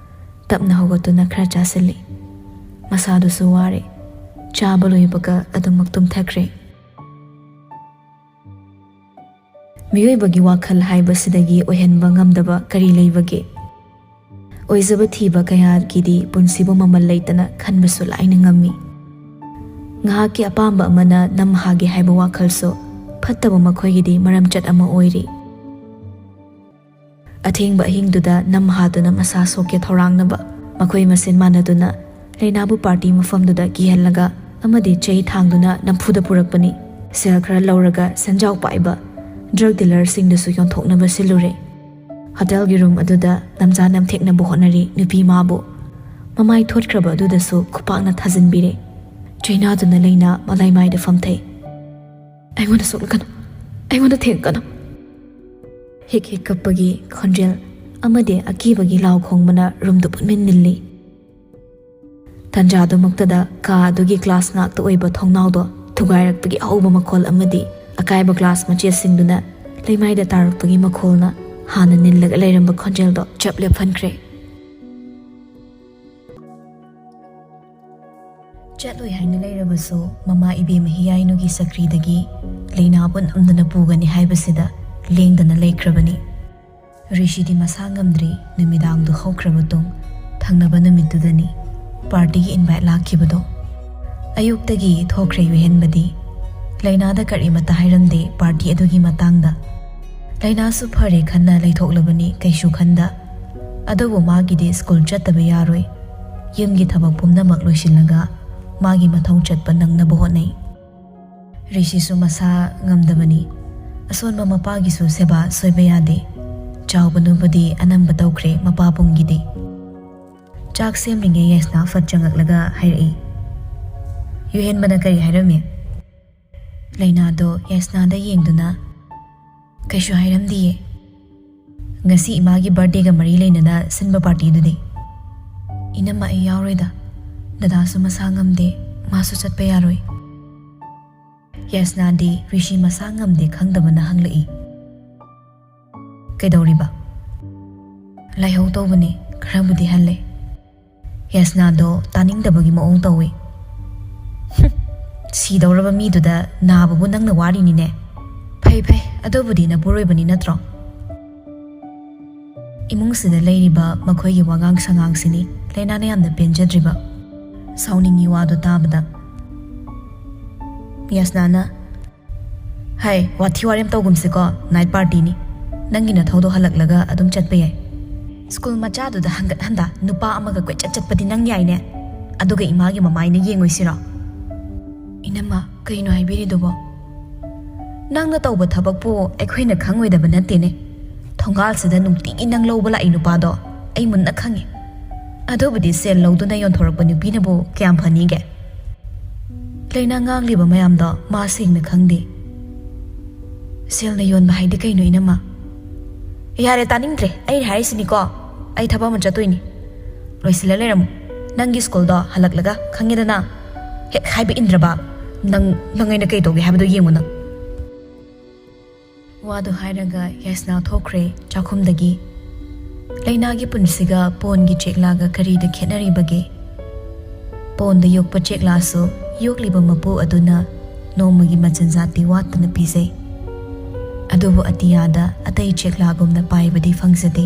ꯇꯞꯅ ꯍꯧꯒꯠꯇꯨꯅ ꯈꯔ ꯆꯥꯁꯤꯜꯂꯤ꯫ ꯃꯁꯥꯗꯨꯁꯨ ꯋꯥꯔꯦ꯫ ꯆꯥꯕ ꯂꯣꯏꯕꯒ ꯑꯗꯨꯃꯛ ꯇꯨꯝꯊꯈ꯭ꯔꯦ꯫ ꯃꯤꯑꯣꯏꯕꯒꯤ ꯋꯥꯈꯜ ꯍꯥꯏꯕꯁꯤꯗꯒꯤ ꯑꯣꯏꯍꯟꯕ ꯉꯝꯗꯕ ꯀꯔꯤ ꯂꯩꯕꯒꯦ? ꯑꯣꯏꯖꯕ ꯊꯤꯕ ꯀꯌꯥꯒꯤꯗꯤ ꯄꯨꯟꯁꯤꯕꯨ ꯃꯃꯜ ꯂꯩꯇꯅ ꯈꯟꯕꯁꯨ ꯂꯥꯏꯅ ꯉꯝꯃꯤ꯫ ꯉꯥꯏꯍꯥꯛꯀꯤ ꯑꯄꯥꯝꯕ ꯑꯃꯅ ꯅꯝꯍꯥꯒꯦ ꯍꯥꯏꯕ ꯋꯥꯈꯜꯁꯨ ꯐꯠꯇꯕ ꯃꯈꯣꯏꯒꯤꯗꯤ ꯃꯔꯝꯆꯠ ꯑꯃ ꯑꯣꯏꯔꯤ꯫ ꯑꯊꯦꯡꯕ ꯑꯍꯤꯡꯗꯨꯗ ꯅꯝꯍꯥꯗꯨꯅ ꯃꯁꯥ ꯁꯣꯛꯀꯦ ꯊꯧꯔꯥꯡꯅꯕ ꯃꯈꯣꯏ ꯃꯁꯦꯟ ꯃꯥꯟꯅꯗꯨꯅ ꯂꯩꯅꯥꯕꯨ ꯄꯥꯔꯇꯤ ꯃꯐꯝꯗꯨꯗ ꯀꯤꯍꯜꯂꯒ ꯑꯃꯗꯤ ꯆꯩ ꯊꯥꯡꯗꯨꯅ ꯅꯝꯐꯨꯗ ꯄꯨꯔꯛꯄꯅꯤ꯫ ꯁꯦꯜ ꯈꯔ ꯂꯧꯔꯒ ꯁꯦꯟꯖꯥꯎ ꯄꯥꯏꯕ ꯗ꯭ꯔꯒ ꯗꯤꯂꯔꯁꯤꯡꯗꯁꯨ ꯌꯣꯟꯊꯣꯛꯅꯕ ꯁꯤꯜꯂꯨꯔꯦ꯫ ꯍꯣꯇꯦꯜꯒꯤ ꯔꯨꯝ ꯑꯗꯨꯗ ꯅꯝꯖꯥ ꯅꯝꯊꯦꯛꯅꯕ ꯍꯣꯠꯅꯔꯤ ꯅꯨꯄꯤ ꯃꯥꯕꯨ꯫ ꯃꯃꯥꯏ ꯊꯣꯠꯈ꯭ꯔꯕ ꯑꯗꯨꯗꯁꯨ ꯈꯨꯄꯥꯛꯅ ꯊꯥꯖꯤꯟꯕꯤꯔꯦ꯫ ꯆꯩꯅꯥꯗꯨꯅ ꯂꯩꯅꯥ ꯃꯂꯥꯏꯃꯥꯏꯗ ꯐꯝꯊꯩ꯫ "ꯑꯩꯉꯣꯟꯗ ꯁꯣꯛꯂꯛꯀꯅꯨ, ꯑꯩꯉꯣꯟꯗ ꯊꯦꯡꯀꯅꯨ!" ꯍꯤꯛ ꯍꯤꯛ ꯀꯞꯄꯒꯤ ꯈꯣꯟꯖꯦꯜ ꯑꯃꯗꯤ ꯑꯀꯤꯕꯒꯤ ꯂꯥꯎ ꯈꯣꯡꯕꯅ ꯔꯨꯝꯗꯨ ꯄꯨꯟꯃꯤꯟ ꯅꯤꯜꯂꯤ꯫ ꯇꯟꯖꯥꯗꯨꯃꯛꯇꯗ ꯀꯥ ꯑꯗꯨꯒꯤ ꯒ꯭ꯂꯥꯁ ꯉꯥꯛꯇ ꯑꯣꯏꯕ ꯊꯣꯡꯅꯥꯎꯗꯣ ꯊꯨꯒꯥꯏꯔꯛꯄꯒꯤ ꯑꯍꯧꯕ ꯃꯈꯣꯜ ꯑꯃꯗꯤ ꯑꯀꯥꯏꯕ ꯒ꯭ꯂꯥꯁ ꯃꯆꯦꯠꯁꯤꯡꯗꯨꯅ ꯂꯩꯃꯥꯏꯗ ꯇꯥꯔꯛꯄꯒꯤ ꯃꯈꯣꯜꯅ ꯍꯥꯟꯅ ꯅꯤꯜꯂꯒ ꯂꯩꯔꯝꯕ ꯈꯣꯟꯖꯦꯜꯗꯣ ꯆꯞ ꯂꯦꯞꯍꯟꯈ꯭ꯔꯦ꯫ ꯆꯠꯂꯣꯏ ꯍꯥꯏꯅ ꯂꯩꯔꯕꯁꯨ ꯃꯃꯥ ꯏꯕꯦꯝꯃ ꯍꯤꯌꯥꯏꯅꯨꯒꯤ ꯆꯀ꯭ꯔꯤꯗꯒꯤ ꯂꯩꯅꯥꯕꯨ ꯅꯝꯗꯅ ꯄꯨꯒꯅꯤ ꯍꯥꯏꯕꯁꯤꯗ ꯂꯦꯡꯗꯅ ꯂꯩꯈ꯭ꯔꯕꯅꯤ꯫ ꯔꯤꯁꯤꯗꯤ ꯃꯁꯥ ꯉꯝꯗ꯭ꯔꯤ꯫ ꯅꯨꯃꯤꯗꯥꯡꯗꯨ ꯍꯧꯈ꯭ꯔꯕ ꯇꯨꯡ ꯊꯪꯅꯕ ꯅꯨꯃꯤꯠꯇꯨꯗꯅꯤ ꯄꯥꯔꯇꯤꯒꯤ ꯏꯟꯚꯥꯏꯠ ꯂꯥꯛꯈꯤꯕꯗꯣ꯫ ꯑꯌꯨꯛꯇꯒꯤ ꯊꯣꯛꯈ꯭ꯔꯦ ꯌꯨꯍꯦꯟꯕꯗꯤ꯫ ꯂꯩꯅꯥꯗ ꯀꯔꯤꯃꯠꯇ ꯍꯥꯏꯔꯝꯗꯦ ꯄꯥꯔꯇꯤ ꯑꯗꯨꯒꯤ ꯃꯇꯥꯡꯗ꯫ ꯂꯩꯅꯥꯁꯨ ꯐꯔꯦ ꯈꯟꯅ ꯂꯩꯊꯣꯛꯂꯕꯅꯤ ꯀꯩꯁꯨ ꯈꯟꯗ꯫ ꯑꯗꯨꯕꯨ ꯃꯥꯒꯤꯗꯤ ꯁ꯭ꯀꯨꯜ ꯆꯠꯇꯕ ꯌꯥꯔꯣꯏ꯫ ꯌꯨꯝꯒꯤ ꯊꯕꯛ ꯄꯨꯝꯅꯃꯛ ꯂꯣꯏꯁꯤꯜꯂꯒ ꯃꯥꯒꯤ ꯃꯊꯧ ꯆꯠꯄ ꯅꯪꯅꯕ ꯍꯣꯠꯅꯩ꯫ ꯔꯤꯁꯤꯁꯨ ꯃꯁꯥ ꯉꯝꯗꯕꯅꯤ꯫ ꯑꯁꯣꯟꯕ ꯃꯄꯥꯒꯤꯁꯨ ꯁꯦꯕꯥ ꯁꯣꯏꯕ ꯌꯥꯗꯦ꯫ ꯆꯥꯎꯕꯅꯕꯨꯗꯤ ꯑꯅꯝꯕ ꯇꯧꯈ꯭ꯔꯦ ꯃꯄꯥ ꯄꯨꯝꯒꯤꯗꯤ꯫ ꯆꯥꯛ ꯁꯦꯝꯂꯤꯉꯩ ꯌꯥꯏꯁꯅꯥ ꯐꯠ ꯆꯪꯉꯛꯂꯒ ꯍꯥꯏꯔꯛꯏ꯫ ꯌꯨꯍꯦꯟꯕꯅ ꯀꯔꯤ ꯍꯥꯏꯔꯝꯃꯤ? ꯂꯩꯅꯥꯗꯣ ꯌꯥꯏꯁꯅꯥꯗ ꯌꯦꯡꯗꯨꯅ, ꯀꯩꯁꯨ ꯍꯥꯏꯔꯝꯗꯤꯌꯦ꯫ ꯉꯁꯤ ꯏꯃꯥꯒꯤ ꯕꯥꯔꯗꯦꯒ ꯃꯔꯤ ꯂꯩꯅꯅ ꯁꯤꯟꯕ ꯄꯥꯔꯇꯤꯗꯨꯗꯤ? ꯏꯅꯝꯃ, ꯑꯩ ꯌꯥꯎꯔꯣꯏꯗ꯫ ꯗꯗꯥꯁꯨ ꯃꯁꯥ ꯉꯝꯗꯦ, ꯃꯥꯁꯨ ꯆꯠꯄ ꯌꯥꯔꯣꯏ꯫ ꯌꯥꯏꯁꯅꯥꯗꯤ ꯔꯤꯁꯤ ꯃꯁꯥ ꯉꯝꯗꯦ ꯈꯪꯗꯕꯅ ꯍꯪꯂꯛꯏ꯫ ꯀꯩꯗꯧꯔꯤꯕ? ꯂꯥꯏꯍꯧ ꯇꯧꯕꯅꯦ, ꯈꯔꯕꯨꯗꯤ ꯍꯜꯂꯦ꯫ ꯌꯥꯏꯁꯅꯥꯗꯣ ꯇꯥꯅꯤꯡꯗꯕꯒꯤ ꯃꯑꯣꯡ ꯇꯧꯏ꯫ "ꯍꯨꯝ, ꯁꯤꯗꯧꯔꯕ ꯃꯤꯗꯨꯗ ꯅꯥꯕꯕꯨ ꯅꯪꯅ ꯋꯥꯔꯤꯅꯤꯅꯦ꯫ ꯐꯩ ꯐꯩ, ꯑꯗꯨꯕꯨꯗꯤ ꯅꯄꯨꯔꯣꯏꯕꯅꯤ ꯅꯠꯇ꯭ꯔꯣ?" ꯏꯃꯨꯡꯁꯤꯗ ꯂꯩꯔꯤꯕ ꯃꯈꯣꯏꯒꯤ ꯋꯥꯉꯥꯡ ꯁꯉꯥꯡꯁꯤꯅꯤ ꯂꯩꯅꯥꯅ ꯌꯥꯝꯅ ꯄꯦꯟꯖꯗ꯭ꯔꯤꯕ꯫ ꯁꯥꯎꯅꯤꯡꯉꯤ ꯋꯥꯗꯣ ꯇꯥꯕꯗ꯫ ꯌꯥꯏꯁꯅꯥꯅ, "ꯍꯥꯏ, ꯋꯥꯊꯤ ꯋꯥꯔꯦꯝ ꯇꯧꯒꯨꯝꯁꯤꯀꯣ, ꯅꯥꯏꯠ ꯄꯥꯔꯇꯤꯅꯤ꯫ ꯅꯪꯒꯤ ꯅꯊꯧꯗꯣ ꯍꯜꯂꯛꯂꯒ ꯑꯗꯨꯝ ꯆꯠꯄ ꯌꯥꯏ꯫ ꯁ꯭ꯀꯨꯜ ꯃꯆꯥꯗꯨꯗ ꯍꯪꯒꯠ ꯍꯟꯗ ꯅꯨꯄꯥ ꯑꯃꯒ ꯀꯣꯏꯆꯠ ꯆꯠꯄꯗꯤ ꯅꯪ ꯌꯥꯏꯅꯦ꯫ ꯑꯗꯨꯒ ꯏꯃꯥꯒꯤ ꯃꯃꯥꯏꯅ ꯌꯦꯡꯉꯣꯏꯁꯤꯔꯣ?" "ꯏꯅꯝꯃ, ꯀꯩꯅꯣ ꯍꯥꯏꯕꯤꯔꯤꯗꯨꯕꯣ? ꯅꯪꯅ ꯇꯧꯕ ꯊꯕꯛꯄꯨ ꯑꯩꯈꯣꯏꯅ ꯈꯪꯉꯣꯏꯗꯕ ꯅꯠꯇꯦꯅꯦ꯫ ꯊꯣꯡꯒꯥꯜꯁꯤꯗ ꯅꯨꯡꯇꯤꯒꯤ ꯅꯪ ꯂꯧꯕ ꯂꯥꯛꯏ ꯅꯨꯄꯥꯗꯣ ꯑꯩ ꯃꯨꯟꯅ ꯈꯪꯉꯤ꯫ ꯑꯗꯨꯕꯨꯗꯤ ꯁꯦꯜ ꯂꯧꯗꯨꯅ ꯌꯣꯟꯊꯣꯔꯛꯄ ꯅꯨꯄꯤꯅꯕꯨ ꯀꯌꯥꯝ ꯐꯅꯤꯒꯦ?" ꯂꯩꯅꯥ ꯉꯥꯡꯂꯤꯕ ꯃꯌꯥꯝꯗꯣ ꯃꯥ ꯁꯦꯡꯅ ꯈꯪꯗꯦ꯫ "ꯁꯦꯜꯅ ꯌꯣꯟꯕ ꯍꯥꯏꯗꯤ ꯀꯩꯅꯣ, ꯏꯅꯝꯃ?" "ꯌꯥꯔꯦ, ꯇꯥꯅꯤꯡꯗ꯭ꯔꯦ꯫ ꯑꯩꯅ ꯍꯥꯏꯔꯤꯁꯤꯅꯤꯀꯣ, ꯑꯩ ꯊꯕꯛ ꯑꯃ ꯆꯠꯇꯣꯏꯅꯤ꯫ ꯂꯣꯏꯁꯤꯜꯂ ꯂꯩꯔꯝꯃꯨ꯫ ꯅꯪꯒꯤ ꯁ꯭ꯀꯨꯜꯗꯣ ꯍꯜꯂꯛꯂꯒ ꯈꯪꯉꯦꯗꯅ꯫ ꯍꯦꯛ ꯍꯥꯏꯕ ꯏꯟꯗ꯭ꯔꯕ? ꯅꯪ, ꯅꯪ ꯑꯩꯅ ꯀꯩ ꯇꯧꯒꯦ ꯍꯥꯏꯕꯗꯣ ꯌꯦꯡꯉꯨ ꯅꯪ꯫" ꯋꯥꯗꯨ ꯍꯥꯏꯔꯒ ꯌꯥꯏꯁꯅꯥ ꯊꯣꯛꯈ꯭ꯔꯦ ꯆꯥꯛꯈꯨꯝꯗꯒꯤ꯫ ꯂꯩꯅꯥꯒꯤ ꯄꯨꯟꯁꯤꯒ ꯄꯣꯟꯒꯤ ꯆꯦꯛꯂꯥꯒ ꯀꯔꯤꯗ ꯈꯦꯠꯅꯔꯤꯕꯒꯦ? ꯄꯣꯟꯗ ꯌꯣꯛꯄ ꯆꯦꯛꯂꯥꯁꯨ ꯌꯣꯛꯂꯤꯕ ꯃꯄꯨ ꯑꯗꯨꯅ ꯅꯣꯡꯃꯒꯤ ꯃꯆꯤꯟꯖꯥꯛꯇꯤ ꯋꯥꯠꯇꯅ ꯄꯤꯖꯩ꯫ ꯑꯗꯨꯕꯨ ꯑꯇꯤꯌꯥꯗ ꯑꯇꯩ ꯆꯦꯛꯂꯥꯒꯨꯝꯅ ꯄꯥꯏꯕꯗꯤ ꯐꯪꯖꯗꯦ꯫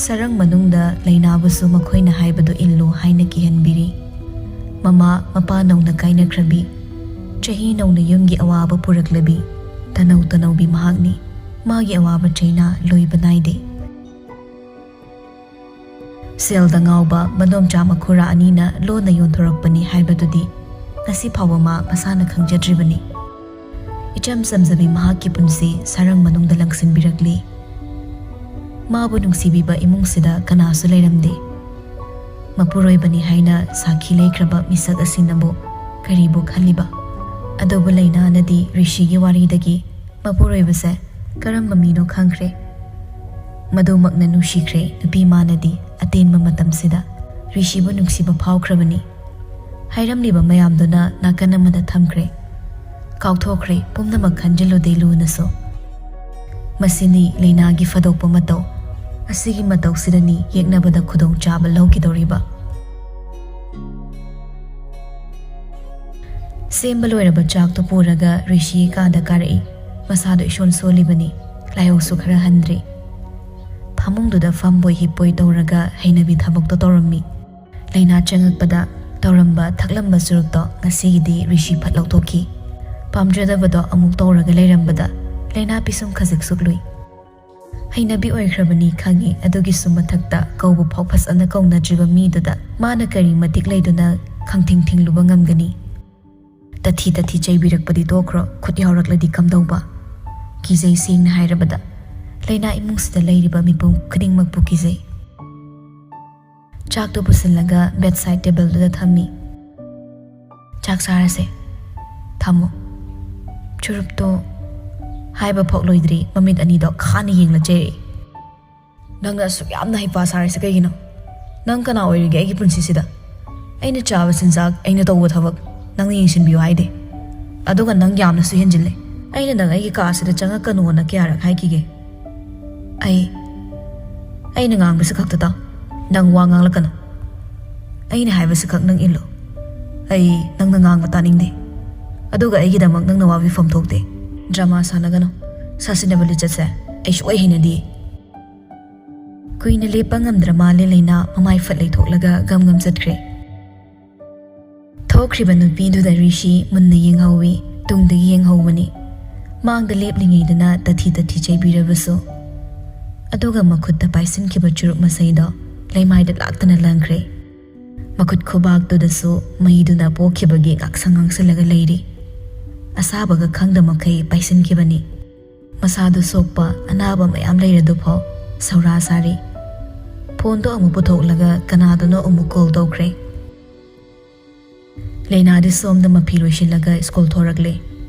ꯁꯔꯪ ꯃꯅꯨꯡꯗ ꯂꯩꯅꯥꯕꯨꯁꯨ ꯃꯈꯣꯏꯅ ꯍꯥꯏꯕꯗꯨ ꯏꯜꯂꯨ ꯍꯥꯏꯅ ꯀꯤꯍꯟꯕꯤꯔꯤ꯫ ꯃꯃꯥ ꯃꯄꯥ ꯅꯧꯅ ꯀꯥꯏꯅꯈ꯭ꯔꯕꯤ, ꯆꯍꯤ ꯅꯧꯅ ꯌꯨꯝꯒꯤ ꯑꯋꯥꯕ ꯄꯨꯔꯛꯂꯕꯤ, ꯇꯅꯧ ꯇꯅꯧꯕꯤ ꯃꯍꯥꯛꯅꯤ꯫ ꯃꯥꯒꯤ ꯑꯋꯥꯕ ꯆꯩꯅꯥ ꯂꯣꯏꯕ ꯅꯥꯏꯗꯦ꯫ ꯁꯦꯜꯗ ꯉꯥꯎꯕ ꯃꯗꯣꯝꯆꯥ ꯃꯈꯨꯔꯥ ꯑꯅꯤꯅ ꯂꯣꯟꯅ ꯌꯣꯟꯊꯣꯔꯛꯄꯅꯤ ꯍꯥꯏꯕꯗꯨꯗꯤ ꯉꯁꯤ ꯐꯥꯎꯕ ꯃꯥ ꯃꯁꯥꯅ ꯈꯪꯖꯗ꯭ꯔꯤꯕꯅꯤ꯫ ꯏꯆꯝ ꯆꯝꯖꯕꯤ ꯃꯍꯥꯛꯀꯤ ꯄꯨꯟꯁꯤ ꯁꯔꯪ ꯃꯅꯨꯡꯗ ꯂꯪꯁꯤꯟꯕꯤꯔꯛꯂꯤ꯫ ꯃꯥꯕꯨ ꯅꯨꯡꯁꯤꯕꯤꯕ ꯏꯃꯨꯡꯁꯤꯗ ꯀꯅꯥꯁꯨ ꯂꯩꯔꯝꯗꯦ꯫ ꯃꯄꯨꯔꯣꯏꯕꯅꯤ ꯍꯥꯏꯅ ꯁꯥꯈꯤ ꯂꯩꯈ꯭ꯔꯕ ꯃꯤꯁꯛ ꯑꯁꯤꯅꯕꯨ ꯀꯔꯤꯕꯨ ꯈꯜꯂꯤꯕ? ꯑꯗꯨꯕꯨ ꯂꯩꯅꯥꯅꯗꯤ ꯔꯤꯁꯤꯒꯤ ꯋꯥꯔꯤꯗꯒꯤ ꯃꯄꯨꯔꯣꯏꯕꯁꯦ ꯀꯔꯝꯕ ꯃꯤꯅꯣ ꯈꯪꯈ꯭ꯔꯦ꯫ ꯃꯗꯨꯃꯛꯅ ꯅꯨꯡꯁꯤꯈ꯭ꯔꯦ ꯅꯨꯄꯤ ꯃꯥꯅꯗꯤ꯫ ꯑꯇꯦꯟꯕ ꯃꯇꯝꯁꯤꯗ ꯔꯤꯁꯤꯕꯨ ꯅꯨꯡꯁꯤꯕ ꯐꯥꯎꯈ꯭ꯔꯕꯅꯤ꯫ ꯍꯥꯏꯔꯝꯂꯤꯕ ꯃꯌꯥꯝꯗꯨꯅ ꯅꯥꯀꯟ ꯑꯃꯗ ꯊꯝꯈ꯭ꯔꯦ꯫ ꯀꯥꯎꯊꯣꯛꯈ꯭ꯔꯦ, ꯄꯨꯝꯅꯃꯛ ꯈꯟꯖꯤꯜꯂꯨꯗꯦ ꯂꯨꯅꯁꯨ꯫ ꯃꯁꯤꯅꯤ ꯂꯩꯅꯥꯒꯤ ꯐꯥꯗꯣꯛꯄ ꯃꯇꯧ꯫ ꯑꯁꯤꯒꯤ ꯃꯇꯧꯁꯤꯗꯅꯤ ꯌꯦꯛꯅꯕꯗ ꯈꯨꯗꯣꯡꯆꯥꯕ ꯂꯧꯈꯤꯗꯧꯔꯤꯕ꯫ ꯁꯦꯝꯕ ꯂꯣꯏꯔꯕ ꯆꯥꯛꯇꯨ ꯄꯨꯔꯒ ꯔꯤꯁꯤꯒꯤ ꯀꯥꯗ ꯀꯥꯔꯛꯏ꯫ ꯃꯁꯥꯗꯣ ꯏꯁꯣꯟ ꯁꯣꯜꯂꯤꯕꯅꯤ꯫ ꯂꯥꯏꯍꯧꯁꯨ ꯈꯔ ꯍꯟꯗ꯭ꯔꯤ꯫ ꯐꯃꯨꯡꯗꯨꯗ ꯐꯝꯕꯣꯏ ꯍꯤꯞꯄꯣꯏ ꯇꯧꯔꯒ ꯍꯩꯅꯕꯤ ꯊꯕꯛꯇꯣ ꯇꯧꯔꯝꯃꯤ꯫ ꯂꯩꯅꯥ ꯆꯪꯉꯛꯄꯗ ꯇꯧꯔꯝꯕ ꯊꯛꯂꯝꯕ ꯆꯨꯔꯨꯞꯇꯣ ꯉꯁꯤꯒꯤꯗꯤ ꯔꯤꯁꯤ ꯐꯠ ꯂꯧꯊꯣꯛꯈꯤ꯫ ꯄꯥꯝꯖꯗꯕꯗꯣ ꯑꯃꯨꯛ ꯇꯧꯔꯒ ꯂꯩꯔꯝꯕꯗ ꯂꯩꯅꯥ ꯄꯤꯁꯨꯝ ꯈꯖꯤꯛ ꯁꯨꯛꯂꯨꯏ꯫ ꯍꯩꯅꯕꯤ ꯑꯣꯏꯈ꯭ꯔꯕꯅꯤ ꯈꯪꯉꯤ, ꯑꯗꯨꯒꯤꯁꯨ ꯃꯊꯛꯇ ꯀꯧꯕ ꯐꯥꯎ ꯐꯖꯅ ꯀꯧꯅꯗ꯭ꯔꯤꯕ ꯃꯤꯗꯨꯗ ꯃꯥꯅ ꯀꯔꯤ ꯃꯇꯤꯛ ꯂꯩꯗꯨꯅ ꯈꯪꯊꯤꯡ ꯊꯤꯡꯂꯨꯕ ꯉꯝꯒꯅꯤ? ꯇꯊꯤ ꯇꯊꯤ ꯆꯩꯕꯤꯔꯛꯄꯗꯤ ꯇꯣꯛꯈ꯭ꯔꯣ, ꯈꯨꯠ ꯌꯥꯎꯔꯛꯂꯗꯤ ꯀꯝꯗꯧꯕ? ꯀꯤꯖꯩ, ꯁꯦꯡꯅ ꯍꯥꯏꯔꯕꯗ꯫ ꯂꯩꯅꯥ ꯏꯃꯨꯡꯁꯤꯗ ꯂꯩꯔꯤꯕ ꯃꯤꯄꯨꯝ ꯈꯨꯗꯤꯡꯃꯛꯄꯨ ꯀꯤꯖꯩ꯫ ꯆꯥꯛꯇꯨ ꯄꯨꯁꯤꯜꯂꯒ bedside tableꯗꯨꯗ ꯊꯝꯃꯤ꯫ "ꯆꯥꯛ ꯆꯥꯔꯁꯦ꯫ ꯊꯝꯃꯣ꯫ ꯆꯨꯔꯨꯞꯇꯣ ꯍꯥꯏꯕ ꯐꯥꯎ ꯂꯣꯏꯗ꯭ꯔꯤ, ꯃꯃꯤꯠ ꯑꯅꯤꯗꯣ ꯈꯥꯅ ꯌꯦꯡꯂ ꯆꯩꯔꯛꯏ꯫ ꯅꯪꯅ ꯑꯁꯨꯛ ꯌꯥꯝꯅ ꯍꯩꯄꯥ ꯁꯥꯔꯤꯁꯦ ꯀꯩꯒꯤꯅꯣ? ꯅꯪ ꯀꯅꯥ ꯑꯣꯏꯔꯤꯒꯦ ꯑꯩꯒꯤ ꯄꯨꯟꯁꯤꯁꯤꯗ? ꯑꯩꯅ ꯆꯥꯕ ꯆꯤꯟꯖꯥꯛ, ꯑꯩꯅ ꯇꯧꯕ ꯊꯕꯛ ꯅꯪꯅ ꯌꯦꯡꯁꯤꯟꯕꯤꯌꯨ ꯍꯥꯏꯗꯦ꯫ ꯑꯗꯨꯒ ꯅꯪ ꯌꯥꯝꯅꯁꯨ ꯍꯦꯟꯖꯤꯜꯂꯦ꯫ ꯑꯩꯅ ꯅꯪ ꯑꯩꯒꯤ ꯀꯥꯁꯤꯗ ꯆꯪꯉꯛꯀꯅꯣꯅ ꯀꯌꯥꯔꯛ ꯍꯥꯏꯈꯤꯒꯦ? ꯑꯩ, ꯑꯩꯅ ꯉꯥꯡꯕꯁꯤ ꯈꯛꯇ ꯇꯥꯎ꯫ ꯅꯪ ꯋꯥ ꯉꯥꯡꯂꯛꯀꯅꯨ꯫ ꯑꯩꯅ ꯍꯥꯏꯕꯁꯤ ꯈꯛ ꯅꯪ ꯏꯜꯂꯨ꯫ ꯑꯩ ꯅꯪꯅ ꯉꯥꯡꯕ ꯇꯥꯅꯤꯡꯗꯦ꯫ ꯑꯗꯨꯒ ꯑꯩꯒꯤꯗꯃꯛ ꯅꯪꯅ ꯋꯥꯕꯤꯐꯝ ꯊꯣꯛꯇꯦ꯫ ꯗ꯭ꯔꯃꯥ ꯁꯥꯟꯅꯒꯅꯨ꯫ ꯁꯥꯁꯤꯟꯅꯕ ꯂꯤꯆꯠꯁꯦ ꯑꯩ ꯁꯨꯛꯍꯩ ꯍꯩꯅꯗꯦ꯫ ꯀꯨꯏꯅ ꯂꯦꯞꯄ ꯉꯝꯗ꯭ꯔ ꯃꯥꯜꯂꯦ ꯂꯩꯅꯥ ꯃꯃꯥꯏ ꯐꯠ ꯂꯩꯊꯣꯛꯂꯒ ꯒꯝ ꯒꯝ ꯆꯠꯈ꯭ꯔꯦ꯫ ꯊꯣꯛꯈ꯭ꯔꯤꯕ ꯅꯨꯄꯤꯗꯨꯗ ꯔꯤꯁꯤ ꯃꯨꯟꯅ ꯌꯦꯡꯍꯧꯏ, ꯇꯨꯡꯗꯒꯤ ꯌꯦꯡꯍꯧꯕꯅꯤ꯫ ꯃꯥꯡꯗ ꯂꯦꯞꯂꯤꯉꯩꯗꯅ ꯇꯊꯤ ꯇꯊꯤ ꯆꯩꯕꯤꯔꯕꯁꯨ꯫ ꯑꯗꯨꯒ ꯃꯈꯨꯠꯇ ꯄꯥꯏꯁꯤꯟꯈꯤꯕ ꯆꯨꯔꯨꯞ ꯃꯁꯩꯗꯣ ꯂꯩꯃꯥꯏꯗ ꯂꯥꯛꯇꯅ ꯂꯪꯈ꯭ꯔꯦ꯫ ꯃꯈꯨꯠ ꯈꯨꯕꯥꯛꯇꯨꯗꯁꯨ ꯃꯩꯗꯨꯅ ꯄꯣꯛꯈꯤꯕꯒꯤ ꯉꯥꯛꯁꯪ ꯉꯥꯡꯁꯤꯜꯂꯒ ꯂꯩꯔꯤ꯫ ꯑꯁꯥꯕꯒ ꯈꯪꯗ ꯃꯈꯩ ꯄꯥꯏꯁꯤꯟꯈꯤꯕꯅꯤ꯫ ꯃꯁꯥꯗꯨ ꯁꯣꯛꯄ ꯑꯅꯥꯕ ꯃꯌꯥꯝ ꯂꯩꯔꯗꯨꯐꯥꯎ ꯁꯧꯔꯥ ꯁꯥꯔꯤ꯫ ꯐꯣꯟꯗꯣ ꯑꯃꯨꯛ ꯄꯨꯊꯣꯛꯂꯒ ꯀꯅꯥꯗꯅꯣ ꯑꯃꯨꯛ ꯀꯣꯜ ꯇꯧꯈ꯭ꯔꯦ꯫ ꯂꯩꯅꯥꯗꯤ ꯁꯣꯝꯗ ꯃꯐꯤ ꯂꯣꯏꯁꯤꯜꯂꯒ ꯁ꯭ꯀꯨꯜ ꯊꯣꯔꯛꯂꯦ꯫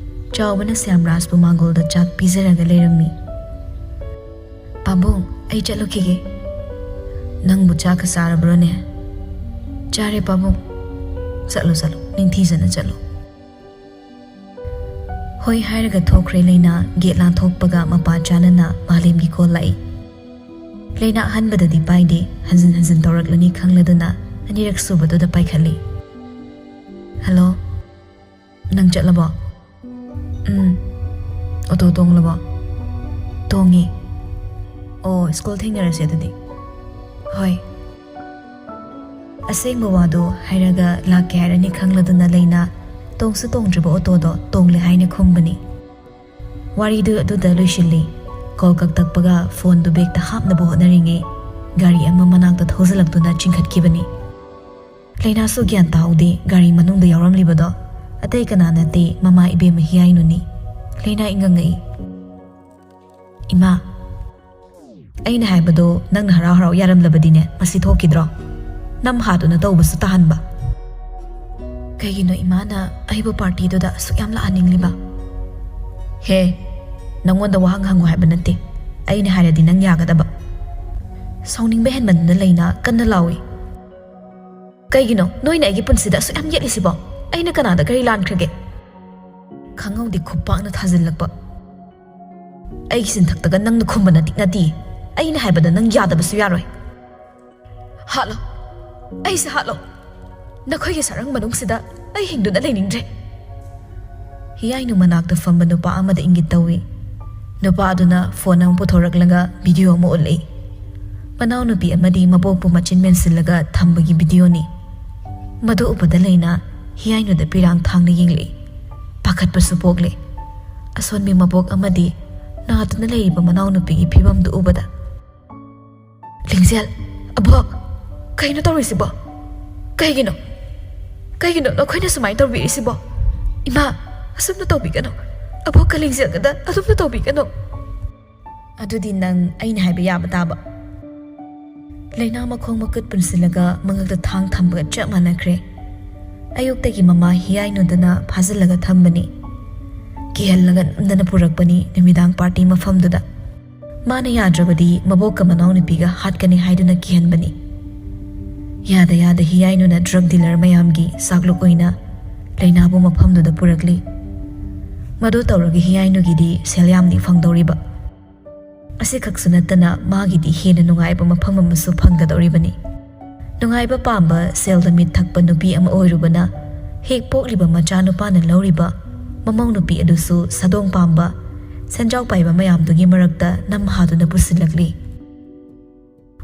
ꯆꯥꯎꯕꯅ ꯁ꯭ꯌꯥꯝꯔꯥꯖꯄꯨ ꯃꯥꯡꯒꯣꯜꯗ ꯆꯥꯛ ꯄꯤꯖꯔꯒ ꯂꯩꯔꯝꯃꯤ꯫ "ꯄꯥꯕꯨꯡ, ꯑꯩ ꯆꯠꯂꯨꯈꯤꯒꯦ꯫" "ꯅꯪꯕꯨ ꯆꯥꯛꯀ ꯆꯥꯔꯕ꯭ꯔꯣꯅꯦ?" "ꯆꯥꯔꯦ ꯄꯥꯕꯨꯡ꯫" "ꯆꯠꯂꯣ, ꯆꯠꯂꯣ, ꯅꯤꯡꯊꯤꯖꯅ ꯆꯠꯂꯣ꯫" ꯍꯣꯏ ꯍꯥꯏꯔꯒ ꯊꯣꯛꯈ꯭ꯔꯦ ꯂꯩꯅꯥ꯫ ꯒꯦꯠ ꯂꯥꯟꯊꯣꯛꯄꯒ ꯃꯄꯥ ꯆꯥꯅꯅ ꯃꯥꯂꯦꯝꯒꯤ ꯀꯣꯜ ꯂꯥꯛꯏ꯫ ꯂꯩꯅꯥ ꯑꯍꯥꯟꯕꯗꯗꯤ ꯄꯥꯏꯗꯦ, ꯍꯟꯖꯤꯟ ꯍꯟꯖꯤꯟ ꯇꯧꯔꯛꯂꯅꯤ ꯈꯪꯂꯗꯨꯅ ꯑꯅꯤꯔꯛ ꯁꯨꯕꯗꯨꯗ ꯄꯥꯏꯈꯠꯂꯤ꯫ "ꯍꯜꯂꯣ, ꯅꯪ ꯆꯠꯂꯕꯣ?" "ꯎꯝ꯫ ꯑꯣꯇꯣ ꯇꯣꯡꯂꯕꯣ?" "ꯇꯣꯡꯉꯦ꯫" "ꯑꯣ, ꯁ꯭ꯀꯨꯜ ꯊꯦꯡꯅꯔꯁꯦ ꯑꯗꯨꯗꯤ꯫" "ꯍꯣꯏ꯫" ꯑꯁꯦꯡꯕ ꯋꯥꯗꯣ ꯍꯥꯏꯔꯒ ꯂꯥꯛꯀꯦ ꯍꯥꯏꯔꯅꯤ ꯈꯪꯂꯗꯨꯅ ꯂꯩꯅꯥ ꯇꯣꯡꯁꯨ ꯇꯣꯡꯗ꯭ꯔꯤꯕ ꯑꯣꯇꯣꯗꯣ ꯇꯣꯡꯂꯦ ꯍꯥꯏꯅ ꯈꯨꯝꯕꯅꯤ꯫ ꯋꯥꯔꯤꯗꯨ ꯑꯗꯨꯗ ꯂꯣꯏꯁꯤꯜꯂꯤ꯫ ꯀꯣꯜ ꯀꯛꯇꯛꯄꯒ ꯐꯣꯟꯗꯨ ꯕꯦꯛꯇ ꯍꯥꯞꯅꯕ ꯍꯣꯠꯅꯔꯤꯉꯩ ꯒꯥꯔꯤ ꯑꯃ ꯃꯅꯥꯛꯇ ꯊꯧꯖꯤꯜꯂꯛꯇꯨꯅ ꯆꯤꯡꯈꯠꯈꯤꯕꯅꯤ꯫ ꯂꯩꯅꯥꯁꯨ ꯒ꯭ꯌꯥꯟ ꯇꯥꯍꯧꯗꯦ ꯒꯥꯔꯤ ꯃꯅꯨꯡꯗ ꯌꯥꯎꯔꯝꯂꯤꯕꯗꯣ꯫ ꯑꯇꯩ ꯀꯅꯥ ꯅꯠꯇꯦ, ꯃꯃꯥ ꯏꯕꯦꯝꯃ ꯍꯤꯌꯥꯏꯅꯨꯅꯤ꯫ ꯂꯩꯅꯥ ꯏꯉꯛꯉꯛꯏ꯫ "ꯏꯃꯥ, ꯑꯩꯅ ꯍꯥꯏꯕꯗꯣ ꯅꯪꯅ ꯍꯔꯥꯎ ꯍꯔꯥꯎ ꯌꯥꯔꯝꯂꯕꯗꯤꯅꯦ, ꯃꯁꯤ ꯊꯣꯛꯈꯤꯗ꯭ꯔꯣ? ꯅꯝ ꯍꯥꯗꯨꯅ ꯇꯧꯕꯁꯨ ꯇꯥꯍꯟꯕ꯫ ꯀꯩꯒꯤꯅꯣ ꯏꯃꯥꯅ ꯑꯩꯕꯨ ꯄꯥꯔꯇꯤꯗꯨꯗ ꯑꯁꯨꯛ ꯌꯥꯝ ꯂꯥꯛꯍꯟꯅꯤꯡꯂꯤꯕ?" "ꯍꯦ, ꯅꯪꯉꯣꯟꯗ ꯋꯥꯍꯪ ꯍꯪꯉꯨ ꯍꯥꯏꯕ ꯅꯠꯇꯦ꯫ ꯑꯩꯅ ꯍꯥꯏꯔꯗꯤ ꯅꯪ ꯌꯥꯒꯗꯕ꯫" ꯁꯥꯎꯅꯤꯡꯕ ꯍꯦꯟꯃꯟꯗꯨꯅ ꯂꯩꯅꯥ ꯀꯟꯅ ꯂꯥꯎꯏ꯫ "ꯀꯩꯒꯤꯅꯣ ꯅꯣꯏꯅ ꯑꯩꯒꯤ ꯄꯨꯟꯁꯤꯗ ꯑꯁꯨꯛ ꯌꯥꯝ ꯌꯦꯠꯂꯤꯁꯤꯕꯣ? ꯑꯩꯅ ꯀꯅꯥꯗ ꯀꯔꯤ ꯂꯥꯟꯈ꯭ꯔꯒꯦ?" ꯈꯪꯍꯧꯗꯦ ꯈꯨꯄꯥꯛꯅ ꯊꯥꯖꯤꯜꯂꯛꯄ꯫ "ꯑꯩꯒꯤ ꯆꯤꯟꯊꯛꯇꯒ ꯅꯪꯅ ꯈꯨꯝꯕ ꯅꯇꯤꯛ ꯅꯠꯇꯤꯌꯦ꯫ ꯑꯩꯅ ꯍꯥꯏꯕꯗ ꯅꯪ ꯌꯥꯗꯕꯁꯨ ꯌꯥꯔꯣꯏ꯫ ꯍꯥꯠꯂꯣ, ꯑꯩꯁꯦ ꯍꯥꯠꯂꯣ꯫ ꯅꯈꯣꯏꯒꯤ ꯁꯔꯪ ꯃꯅꯨꯡꯁꯤꯗ ꯑꯩ ꯍꯤꯡꯗꯨꯅ ꯂꯩꯅꯤꯡꯗ꯭ꯔꯦ꯫" ꯍꯤꯌꯥꯏꯅꯨ ꯃꯅꯥꯛꯇ ꯐꯝꯕ ꯅꯨꯄꯥ ꯑꯃꯗ ꯏꯪꯒꯤꯠ ꯇꯧꯏ꯫ ꯅꯨꯄꯥ ꯑꯗꯨꯅ ꯐꯣꯟ ꯑꯃ ꯄꯨꯊꯣꯔꯛꯂꯒ ꯚꯤꯗꯤꯑꯣ ꯑꯃ ꯎꯠꯂꯛꯏ꯫ ꯃꯅꯥꯎꯅꯨꯄꯤ ꯑꯃꯗꯤ ꯃꯕꯣꯛꯄꯨ ꯃꯆꯤꯟ ꯃꯦꯟꯁꯤꯜꯂꯒ ꯊꯝꯕꯒꯤ ꯚꯤꯗꯤꯑꯣꯅꯤ꯫ ꯃꯗꯨ ꯎꯕꯗ ꯂꯩꯅꯥ ꯍꯤꯌꯥꯏꯅꯨꯗ ꯄꯤꯔꯥꯡ ꯊꯥꯡꯅ ꯌꯦꯡꯂꯛꯏ꯫ ꯄꯥꯈꯠꯄꯁꯨ ꯄꯣꯛꯂꯦ꯫ ꯑꯁꯣꯟꯕꯤ ꯃꯕꯣꯛ ꯑꯃꯗꯤ ꯅꯥꯗꯨꯅ ꯂꯩꯔꯤꯕ ꯃꯅꯥꯎꯅꯨꯄꯤꯒꯤ ꯐꯤꯕꯝꯗꯨ ꯎꯕꯗ꯫ "ꯂꯤꯡꯖꯦꯜ, ꯑꯕꯣꯛ, ꯀꯩꯅꯣ ꯇꯧꯔꯤꯁꯤꯕꯣ? ꯀꯩꯒꯤꯅꯣ? ꯀꯩꯒꯤꯅꯣ ꯅꯈꯣꯏꯅ ꯁꯨꯃꯥꯏꯅ ꯇꯧꯕꯤꯔꯤꯁꯤꯕꯣ? ꯏꯃꯥ, ꯑꯁꯨꯝꯅ ꯇꯧꯕꯤꯒꯅꯨ꯫ ꯑꯕꯣꯛꯀ ꯂꯤꯡꯖꯦꯜꯒꯗ ꯑꯗꯨꯝꯅ ꯇꯧꯕꯤꯒꯅꯨ꯫" "ꯑꯗꯨꯗꯤ ꯅꯪ ꯑꯩꯅ ꯍꯥꯏꯕ ꯌꯥꯕ ꯇꯥꯕ꯫" ꯂꯩꯅꯥ ꯃꯈꯣꯡ ꯃꯈꯨꯠ ꯄꯨꯟꯁꯤꯜꯂꯒ ꯃꯉꯛꯇ ꯊꯥꯡ ꯊꯝꯕꯒ ꯆꯞ ꯃꯥꯟꯅꯈ꯭ꯔꯦ꯫ ꯑꯌꯨꯛꯇꯒꯤ ꯃꯃꯥ ꯍꯤꯌꯥꯏꯅꯨꯗꯅ ꯐꯥꯖꯤꯜꯂꯒ ꯊꯝꯕꯅꯤ꯫ ꯀꯤꯍꯜꯂꯒ ꯅꯝꯗꯅ ꯄꯨꯔꯛꯄꯅꯤ ꯅꯨꯃꯤꯗꯥꯡ ꯄꯥꯔꯇꯤ ꯃꯐꯝꯗꯨꯗ꯫ ꯃꯥꯅ ꯌꯥꯗ꯭ꯔꯕꯗꯤ ꯃꯕꯣꯛꯀ ꯃꯅꯥꯎꯅꯨꯄꯤꯒ ꯍꯥꯠꯀꯅꯤ ꯍꯥꯏꯗꯨꯅ ꯀꯤꯍꯟꯕꯅꯤ꯫ ꯌꯥꯗ ꯌꯥꯗ ꯍꯤꯌꯥꯏꯅꯨꯅ ꯗ꯭ꯔꯒ ꯗꯤꯂꯔ ꯃꯌꯥꯝꯒꯤ ꯆꯥꯛꯂꯨꯛ ꯑꯣꯏꯅ ꯂꯩꯅꯥꯕꯨ ꯃꯐꯝꯗꯨꯗ ꯄꯨꯔꯛꯂꯤ꯫ ꯃꯗꯨ ꯇꯧꯔꯒ ꯍꯤꯌꯥꯏꯅꯨꯒꯤꯗꯤ ꯁꯦꯜ ꯌꯥꯝꯅꯤ ꯐꯪꯗꯧꯔꯤꯕ꯫ ꯑꯁꯤꯈꯛꯁꯨ ꯅꯠꯇꯅ ꯃꯥꯒꯤꯗꯤ ꯍꯦꯟꯅ ꯅꯨꯡꯉꯥꯏꯕ ꯃꯐꯝ ꯑꯃꯁꯨ ꯐꯪꯒꯗꯧꯔꯤꯕꯅꯤ꯫ ꯅꯨꯡꯉꯥꯏꯕ ꯄꯥꯝꯕ, ꯁꯦꯜꯗ ꯃꯤꯠ ꯊꯛꯄ ꯅꯨꯄꯤ ꯑꯃ ꯑꯣꯏꯔꯨꯕꯅ ꯍꯦꯛ ꯄꯣꯛꯂꯤꯕ ꯃꯆꯥꯅꯨꯄꯥꯅ ꯂꯧꯔꯤꯕ ꯃꯃꯧ ꯅꯨꯄꯤ ꯑꯗꯨꯁꯨ ꯁꯥꯗꯣꯡ ꯄꯥꯝꯕ, ꯁꯦꯟꯖꯥꯎ ꯄꯥꯏꯕ ꯃꯌꯥꯝꯗꯨꯒꯤ ꯃꯔꯛꯇ ꯅꯝꯍꯥꯗꯨꯅ ꯄꯨꯁꯤꯜꯂꯛꯂꯤ꯫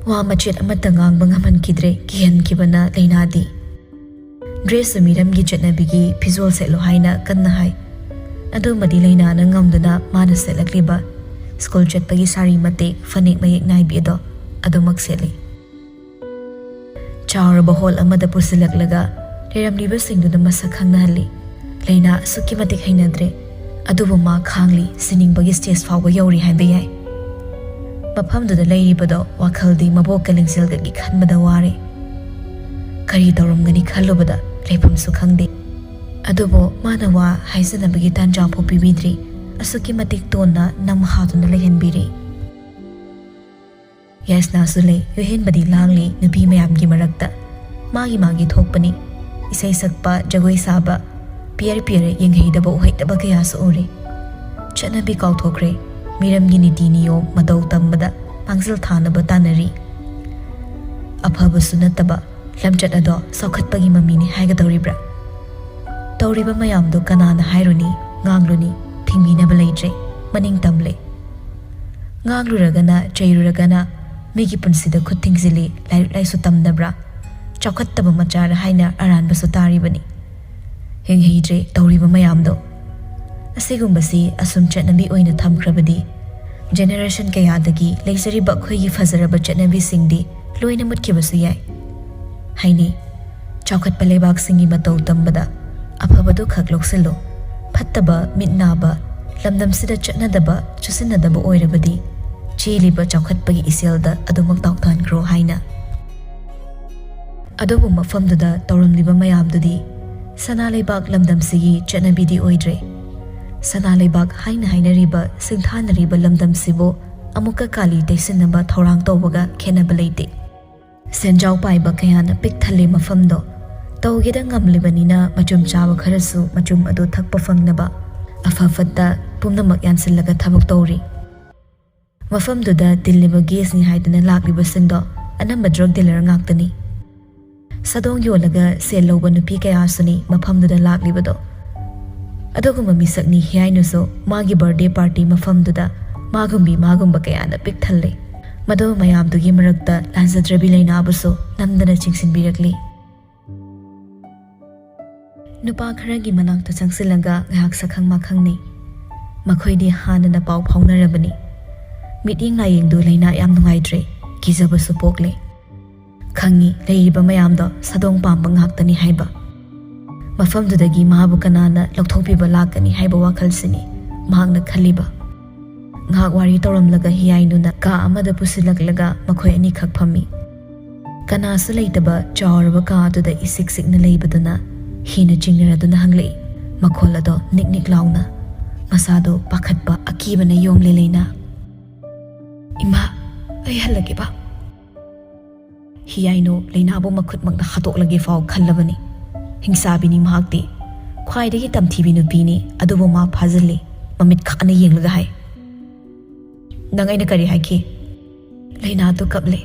ꯋꯥ ꯃꯆꯦꯠ ꯑꯃꯠꯇ ꯉꯥꯡꯕ ꯉꯝꯍꯟꯈꯤꯗ꯭ꯔꯦ ꯀꯤꯍꯟꯈꯤꯕꯅ ꯂꯩꯅꯥꯗꯤ꯫ ꯗ꯭ꯔꯦꯁꯁꯨ ꯃꯤꯔꯝꯒꯤ ꯆꯠꯅꯕꯤꯒꯤ ꯐꯤꯖꯣꯜ ꯁꯦꯠꯂꯨ ꯍꯥꯏꯅ ꯀꯟꯅ ꯍꯥꯏ꯫ ꯑꯗꯨꯃꯗꯤ ꯂꯩꯅꯥꯅ ꯉꯝꯗꯨꯅ ꯃꯥꯅ ꯁꯦꯠꯂꯛꯂꯤꯕ ꯁ꯭ꯀꯨꯜ ꯆꯠꯄꯒꯤ ꯁꯥꯔꯤ ꯃꯇꯦꯛ, ꯐꯅꯦꯛ ꯃꯌꯦꯛ ꯅꯥꯏꯕꯤ ꯑꯗꯣ ꯑꯗꯨꯃꯛ ꯁꯦꯠꯂꯤ꯫ ꯆꯥꯎꯔꯕ ꯍꯣꯜ ꯑꯃꯗ ꯄꯨꯁꯤꯜꯂꯛꯂꯒ ꯂꯩꯔꯝꯂꯤꯕꯁꯤꯡꯗꯨꯗ ꯃꯁꯛ ꯈꯪꯅꯍꯜꯂꯤ꯫ ꯂꯩꯅꯥ ꯑꯁꯨꯛꯀꯤ ꯃꯇꯤꯛ ꯍꯩꯅꯗ꯭ꯔꯦ꯫ ꯑꯗꯨꯕꯨ ꯃꯥ ꯈꯥꯡꯂꯤ, ꯁꯤꯅꯤꯡꯕꯒꯤ ꯁ꯭ꯇꯦꯖ ꯐꯥꯎꯕ ꯌꯧꯔꯤ ꯍꯥꯏꯕ ꯌꯥꯏ꯫ ꯃꯐꯝꯗꯨꯗ ꯂꯩꯔꯤꯕꯗꯣ ꯋꯥꯈꯜꯗꯤ ꯃꯕꯣꯛꯀ ꯂꯤꯡꯖꯦꯜꯒꯒꯤ ꯈꯟꯕꯗ ꯋꯥꯔꯦ꯫ ꯀꯔꯤ ꯇꯧꯔꯝꯒꯅꯤ ꯈꯜꯂꯨꯕꯗ ꯂꯩꯐꯝꯁꯨ ꯈꯪꯗꯦ꯫ ꯑꯗꯨꯕꯨ ꯃꯥꯅ ꯋꯥ ꯍꯥꯏꯖꯅꯕꯒꯤ ꯇꯥꯟꯖꯥ ꯐꯥꯎ ꯄꯤꯕꯤꯗ꯭ꯔꯤ꯫ ꯑꯁꯨꯛꯀꯤ ꯃꯇꯤꯛ ꯇꯣꯟꯅ ꯅꯝꯍꯥꯗꯨꯅ ꯂꯩꯍꯟꯕꯤꯔꯤ꯫ ꯌꯥꯏꯁꯅꯥꯁꯨ ꯂꯩ, ꯌꯨꯍꯦꯟꯕꯗꯤ ꯂꯥꯡꯂꯤ ꯅꯨꯄꯤ ꯃꯌꯥꯝꯒꯤ ꯃꯔꯛꯇ꯫ ꯃꯥꯒꯤ ꯃꯥꯒꯤ ꯊꯣꯛꯄꯅꯤ꯫ ꯏꯁꯩ ꯁꯛꯄ, ꯖꯒꯣꯏ ꯁꯥꯕ, ꯄꯤꯌꯔ ꯄꯤꯌꯔ ꯌꯦꯡꯍꯩꯗꯕ ꯎꯍꯩꯗꯕ ꯀꯌꯥꯁꯨ ꯎꯔꯦ꯫ ꯆꯠꯅꯕꯤ ꯀꯥꯎꯊꯣꯛꯈ꯭ꯔꯦ꯫ ꯃꯤꯔꯝꯒꯤ ꯅꯤꯇꯤ ꯅꯤꯌꯣꯝ ꯃꯇꯧ ꯇꯝꯕꯗ ꯃꯥꯡꯖꯤꯜ ꯊꯥꯅꯕ ꯇꯥꯟꯅꯔꯤ꯫ ꯑꯐꯕꯁꯨ ꯅꯠꯇꯕ ꯂꯝꯆꯠ ꯑꯗꯣ ꯆꯥꯎꯈꯠꯄꯒꯤ ꯃꯃꯤꯅꯤ ꯍꯥꯏꯒꯗꯧꯔꯤꯕ꯭ꯔꯥ? ꯇꯧꯔꯤꯕ ꯃꯌꯥꯝꯗꯣ ꯀꯅꯥꯅ ꯍꯥꯏꯔꯨꯅꯤ? ꯉꯥꯡꯂꯨꯅꯤ, ꯊꯤꯡꯕꯤꯅꯕ ꯂꯩꯇ꯭ꯔꯦ, ꯃꯅꯤꯡ ꯇꯝꯂꯦ꯫ ꯉꯥꯡꯂꯨꯔꯒꯅ, ꯆꯩꯔꯨꯔꯒꯅ, ꯃꯤꯒꯤ ꯄꯨꯟꯁꯤꯗ ꯈꯨꯠ ꯊꯤꯡꯖꯤꯜꯂꯤ, ꯂꯥꯏꯔꯤꯛ ꯂꯥꯏꯁꯨ ꯇꯝꯗꯕ꯭ꯔꯥ? ꯆꯥꯎꯈꯠꯇꯕ ꯃꯆꯥꯔ ꯍꯥꯏꯅ ꯑꯔꯥꯟꯕꯁꯨ ꯇꯥꯔꯤꯕꯅꯤ꯫ ꯍꯤꯡ ꯍꯩꯗ꯭ꯔꯦ ꯇꯧꯔꯤꯕ ꯃꯌꯥꯝꯗꯣ꯫ ꯑꯁꯤꯒꯨꯝꯕꯁꯤ ꯑꯁꯨꯝ ꯆꯠꯅꯕꯤ ꯑꯣꯏꯅ ꯊꯝꯈ꯭ꯔꯕꯗꯤ, ꯖꯦꯅꯦꯔꯦꯁꯟ ꯀꯌꯥꯗꯒꯤ ꯂꯩꯖꯔꯤꯕ ꯑꯩꯈꯣꯏꯒꯤ ꯐꯖꯔꯕ ꯆꯠꯅꯕꯤꯁꯤꯡꯗꯤ ꯂꯣꯏꯅ ꯃꯨꯠꯈꯤꯕꯁꯨ ꯌꯥꯏ꯫ ꯍꯥꯏꯅꯤ, ꯆꯥꯎꯈꯠꯄ ꯂꯩꯕꯥꯛꯁꯤꯡꯒꯤ ꯃꯇꯧ ꯇꯝꯕꯗ ꯑꯐꯕꯗꯨ ꯈꯛ ꯂꯧꯁꯤꯜꯂꯨ, ꯐꯠꯇꯕ, ꯃꯤꯠ ꯅꯥꯕ, ꯂꯝꯗꯝꯁꯤꯗ ꯆꯠꯅꯗꯕ, ꯆꯨꯁꯤꯟꯅꯗꯕ ꯑꯣꯏꯔꯕꯗꯤ, ꯆꯦꯜꯂꯤꯕ ꯆꯥꯎꯈꯠꯄꯒꯤ ꯏꯆꯦꯜꯗ ꯑꯗꯨꯃꯛ ꯇꯥꯎꯊꯥꯟꯈ꯭ꯔꯣ ꯍꯥꯏꯅ꯫ ꯑꯗꯨꯕꯨ ꯃꯐꯝꯗꯨꯗ ꯇꯧꯔꯝꯂꯤꯕ ꯃꯌꯥꯝꯗꯨꯗꯤ ꯁꯅꯥ ꯂꯩꯕꯥꯛ ꯂꯝꯗꯝꯁꯤꯒꯤ ꯆꯠꯅꯕꯤꯗꯤ ꯑꯣꯏꯗ꯭ꯔꯦ꯫ ꯁꯅꯥ ꯂꯩꯕꯥꯛ ꯍꯥꯏꯅ ꯍꯥꯏꯅꯔꯤꯕ, ꯁꯤꯡꯊꯥꯅꯔꯤꯕ ꯂꯝꯗꯝꯁꯤꯕꯨ ꯑꯃꯨꯛꯀ ꯀꯥꯂꯤ ꯇꯩꯁꯤꯟꯅꯕ ꯊꯧꯔꯥꯡ ꯇꯧꯕꯒ ꯈꯦꯠꯅꯕ ꯂꯩꯇꯦ꯫ ꯁꯦꯟꯖꯥꯎ ꯄꯥꯏꯕ ꯀꯌꯥꯅ ꯄꯤꯛ ꯊꯜꯂꯦ ꯃꯐꯝꯗꯣ꯫ ꯇꯧꯒꯦꯗ ꯉꯝꯂꯤꯕꯅꯤꯅ ꯃꯆꯨꯝ ꯆꯥꯕ ꯈꯔꯁꯨ ꯃꯆꯨꯝ ꯑꯗꯨ ꯊꯛꯄ ꯐꯪꯅꯕ ꯑꯐ ꯐꯠꯇ ꯄꯨꯝꯅꯃꯛ ꯌꯥꯟꯁꯤꯜꯂꯒ ꯊꯕꯛ ꯇꯧꯔꯤ꯫ ꯃꯐꯝꯗꯨꯗ ꯇꯤꯜꯂꯤꯕ ꯒꯦꯁꯅꯤ ꯍꯥꯏꯗꯨꯅ ꯂꯥꯛꯂꯤꯕꯁꯤꯡꯗꯣ ꯑꯅꯝꯕ ꯗ꯭ꯔꯒ ꯗꯤꯂꯔ ꯉꯥꯛꯇꯅꯤ꯫ ꯁꯥꯗꯣꯡ ꯌꯣꯜꯂꯒ ꯁꯦꯜ ꯂꯧꯕ ꯅꯨꯄꯤ ꯀꯌꯥꯁꯨꯅꯤ ꯃꯐꯝꯗꯨꯗ ꯂꯥꯛꯂꯤꯕꯗꯣ꯫ ꯑꯗꯨꯒꯨꯝꯕ ꯃꯤꯁꯛꯅꯤ ꯍꯤꯌꯥꯏꯅꯨꯁꯨ ꯃꯥꯒꯤ ꯕꯥꯔꯗꯦ ꯄꯥꯔꯇꯤ ꯃꯐꯝꯗꯨꯗ ꯃꯥꯒꯨꯝꯕꯤ ꯃꯥꯒꯨꯝꯕ ꯀꯌꯥꯅ ꯄꯤꯛ ꯊꯜꯂꯦ꯫ ꯃꯗꯨ ꯃꯌꯥꯝꯗꯨꯒꯤ ꯃꯔꯛꯇ ꯂꯥꯟꯖꯗ꯭ꯔꯕꯤ ꯂꯩꯅꯥꯕꯨꯁꯨ ꯅꯝꯗꯅ ꯆꯤꯡꯁꯤꯟꯕꯤꯔꯛꯂꯤ꯫ ꯅꯨꯄꯥ ꯈꯔꯒꯤ ꯃꯅꯥꯛꯇ ꯆꯪꯁꯤꯜꯂꯒ ꯉꯥꯏꯍꯥꯛ ꯁꯛꯈꯪ ꯃꯥꯈꯪꯅꯩ꯫ ꯃꯈꯣꯏꯗꯤ ꯍꯥꯟꯅꯅ ꯄꯥꯎ ꯐꯥꯎꯅꯔꯕꯅꯤ꯫ ꯃꯤꯠꯌꯦꯡ ꯅꯥꯌꯦꯡꯗꯨ ꯂꯩꯅꯥ ꯌꯥꯝ ꯅꯨꯡꯉꯥꯏꯇ꯭ꯔꯦ, ꯀꯤꯖꯕꯁꯨ ꯄꯣꯛꯂꯦ꯫ ꯈꯪꯉꯤ, ꯂꯩꯔꯤꯕ ꯃꯌꯥꯝꯗꯣ ꯁꯥꯗꯣꯡ ꯄꯥꯝꯕ ꯉꯥꯛꯇꯅꯤ ꯍꯥꯏꯕ꯫ ꯃꯐꯝꯗꯨꯗꯒꯤ ꯃꯥꯕꯨ ꯀꯅꯥꯅ ꯂꯧꯊꯣꯛꯄꯤꯕ ꯂꯥꯛꯀꯅꯤ ꯍꯥꯏꯕ ꯋꯥꯈꯜꯁꯤꯅꯤ ꯃꯍꯥꯛꯅ ꯈꯜꯂꯤꯕ꯫ ꯉꯥꯏꯍꯥꯛ ꯋꯥꯔꯤ ꯇꯧꯔꯝꯂꯒ ꯍꯤꯌꯥꯏꯅꯨꯅ ꯀꯥ ꯑꯃꯗ ꯄꯨꯁꯤꯜꯂꯛꯂꯒ ꯃꯈꯣꯏ ꯑꯅꯤꯈꯛ ꯐꯝꯃꯤ꯫ ꯀꯅꯥꯁꯨ ꯂꯩꯇꯕ ꯆꯥꯎꯔꯕ ꯀꯥ ꯑꯗꯨꯗ ꯏꯁꯤꯛ ꯁꯤꯛꯅ ꯂꯩꯕꯗꯨꯅ ꯍꯦꯟꯅ ꯆꯤꯡꯅꯔꯗꯨꯅ ꯍꯪꯂꯛꯏ, ꯃꯈꯣꯜ ꯑꯗꯣ ꯅꯤꯛ ꯅꯤꯛ ꯂꯥꯎꯅ꯫ ꯃꯁꯥꯗꯣ ꯄꯥꯈꯠꯄ, ꯑꯀꯤꯕꯅ ꯌꯣꯝꯂꯦ ꯂꯩꯅꯥ꯫ "ꯏꯃꯥ, ꯑꯩ ꯍꯜꯂꯒꯦꯕ꯫" ꯍꯤꯌꯥꯏꯅꯨ ꯂꯩꯅꯥꯕꯨ ꯃꯈꯨꯠꯃꯛꯅ ꯍꯥꯠꯇꯣꯛꯂꯒꯦ ꯐꯥꯎ ꯈꯜꯂꯕꯅꯤ꯫ ꯍꯤꯡꯁꯥꯕꯤꯅꯤ ꯃꯍꯥꯛꯇꯤ꯫ ꯈ꯭ꯋꯥꯏꯗꯒꯤ ꯇꯝꯊꯤꯕꯤ ꯅꯨꯄꯤꯅꯤ, ꯑꯗꯨꯕꯨ ꯃꯥ ꯐꯥꯖꯤꯜꯂꯤ꯫ ꯃꯃꯤꯠ ꯈꯥꯅ ꯌꯦꯡꯂꯒ ꯍꯥꯏ, "ꯅꯪ ꯑꯩꯅ ꯀꯔꯤ ꯍꯥꯏꯈꯤ?" ꯂꯩꯅꯥꯗꯨ ꯀꯞꯂꯦ꯫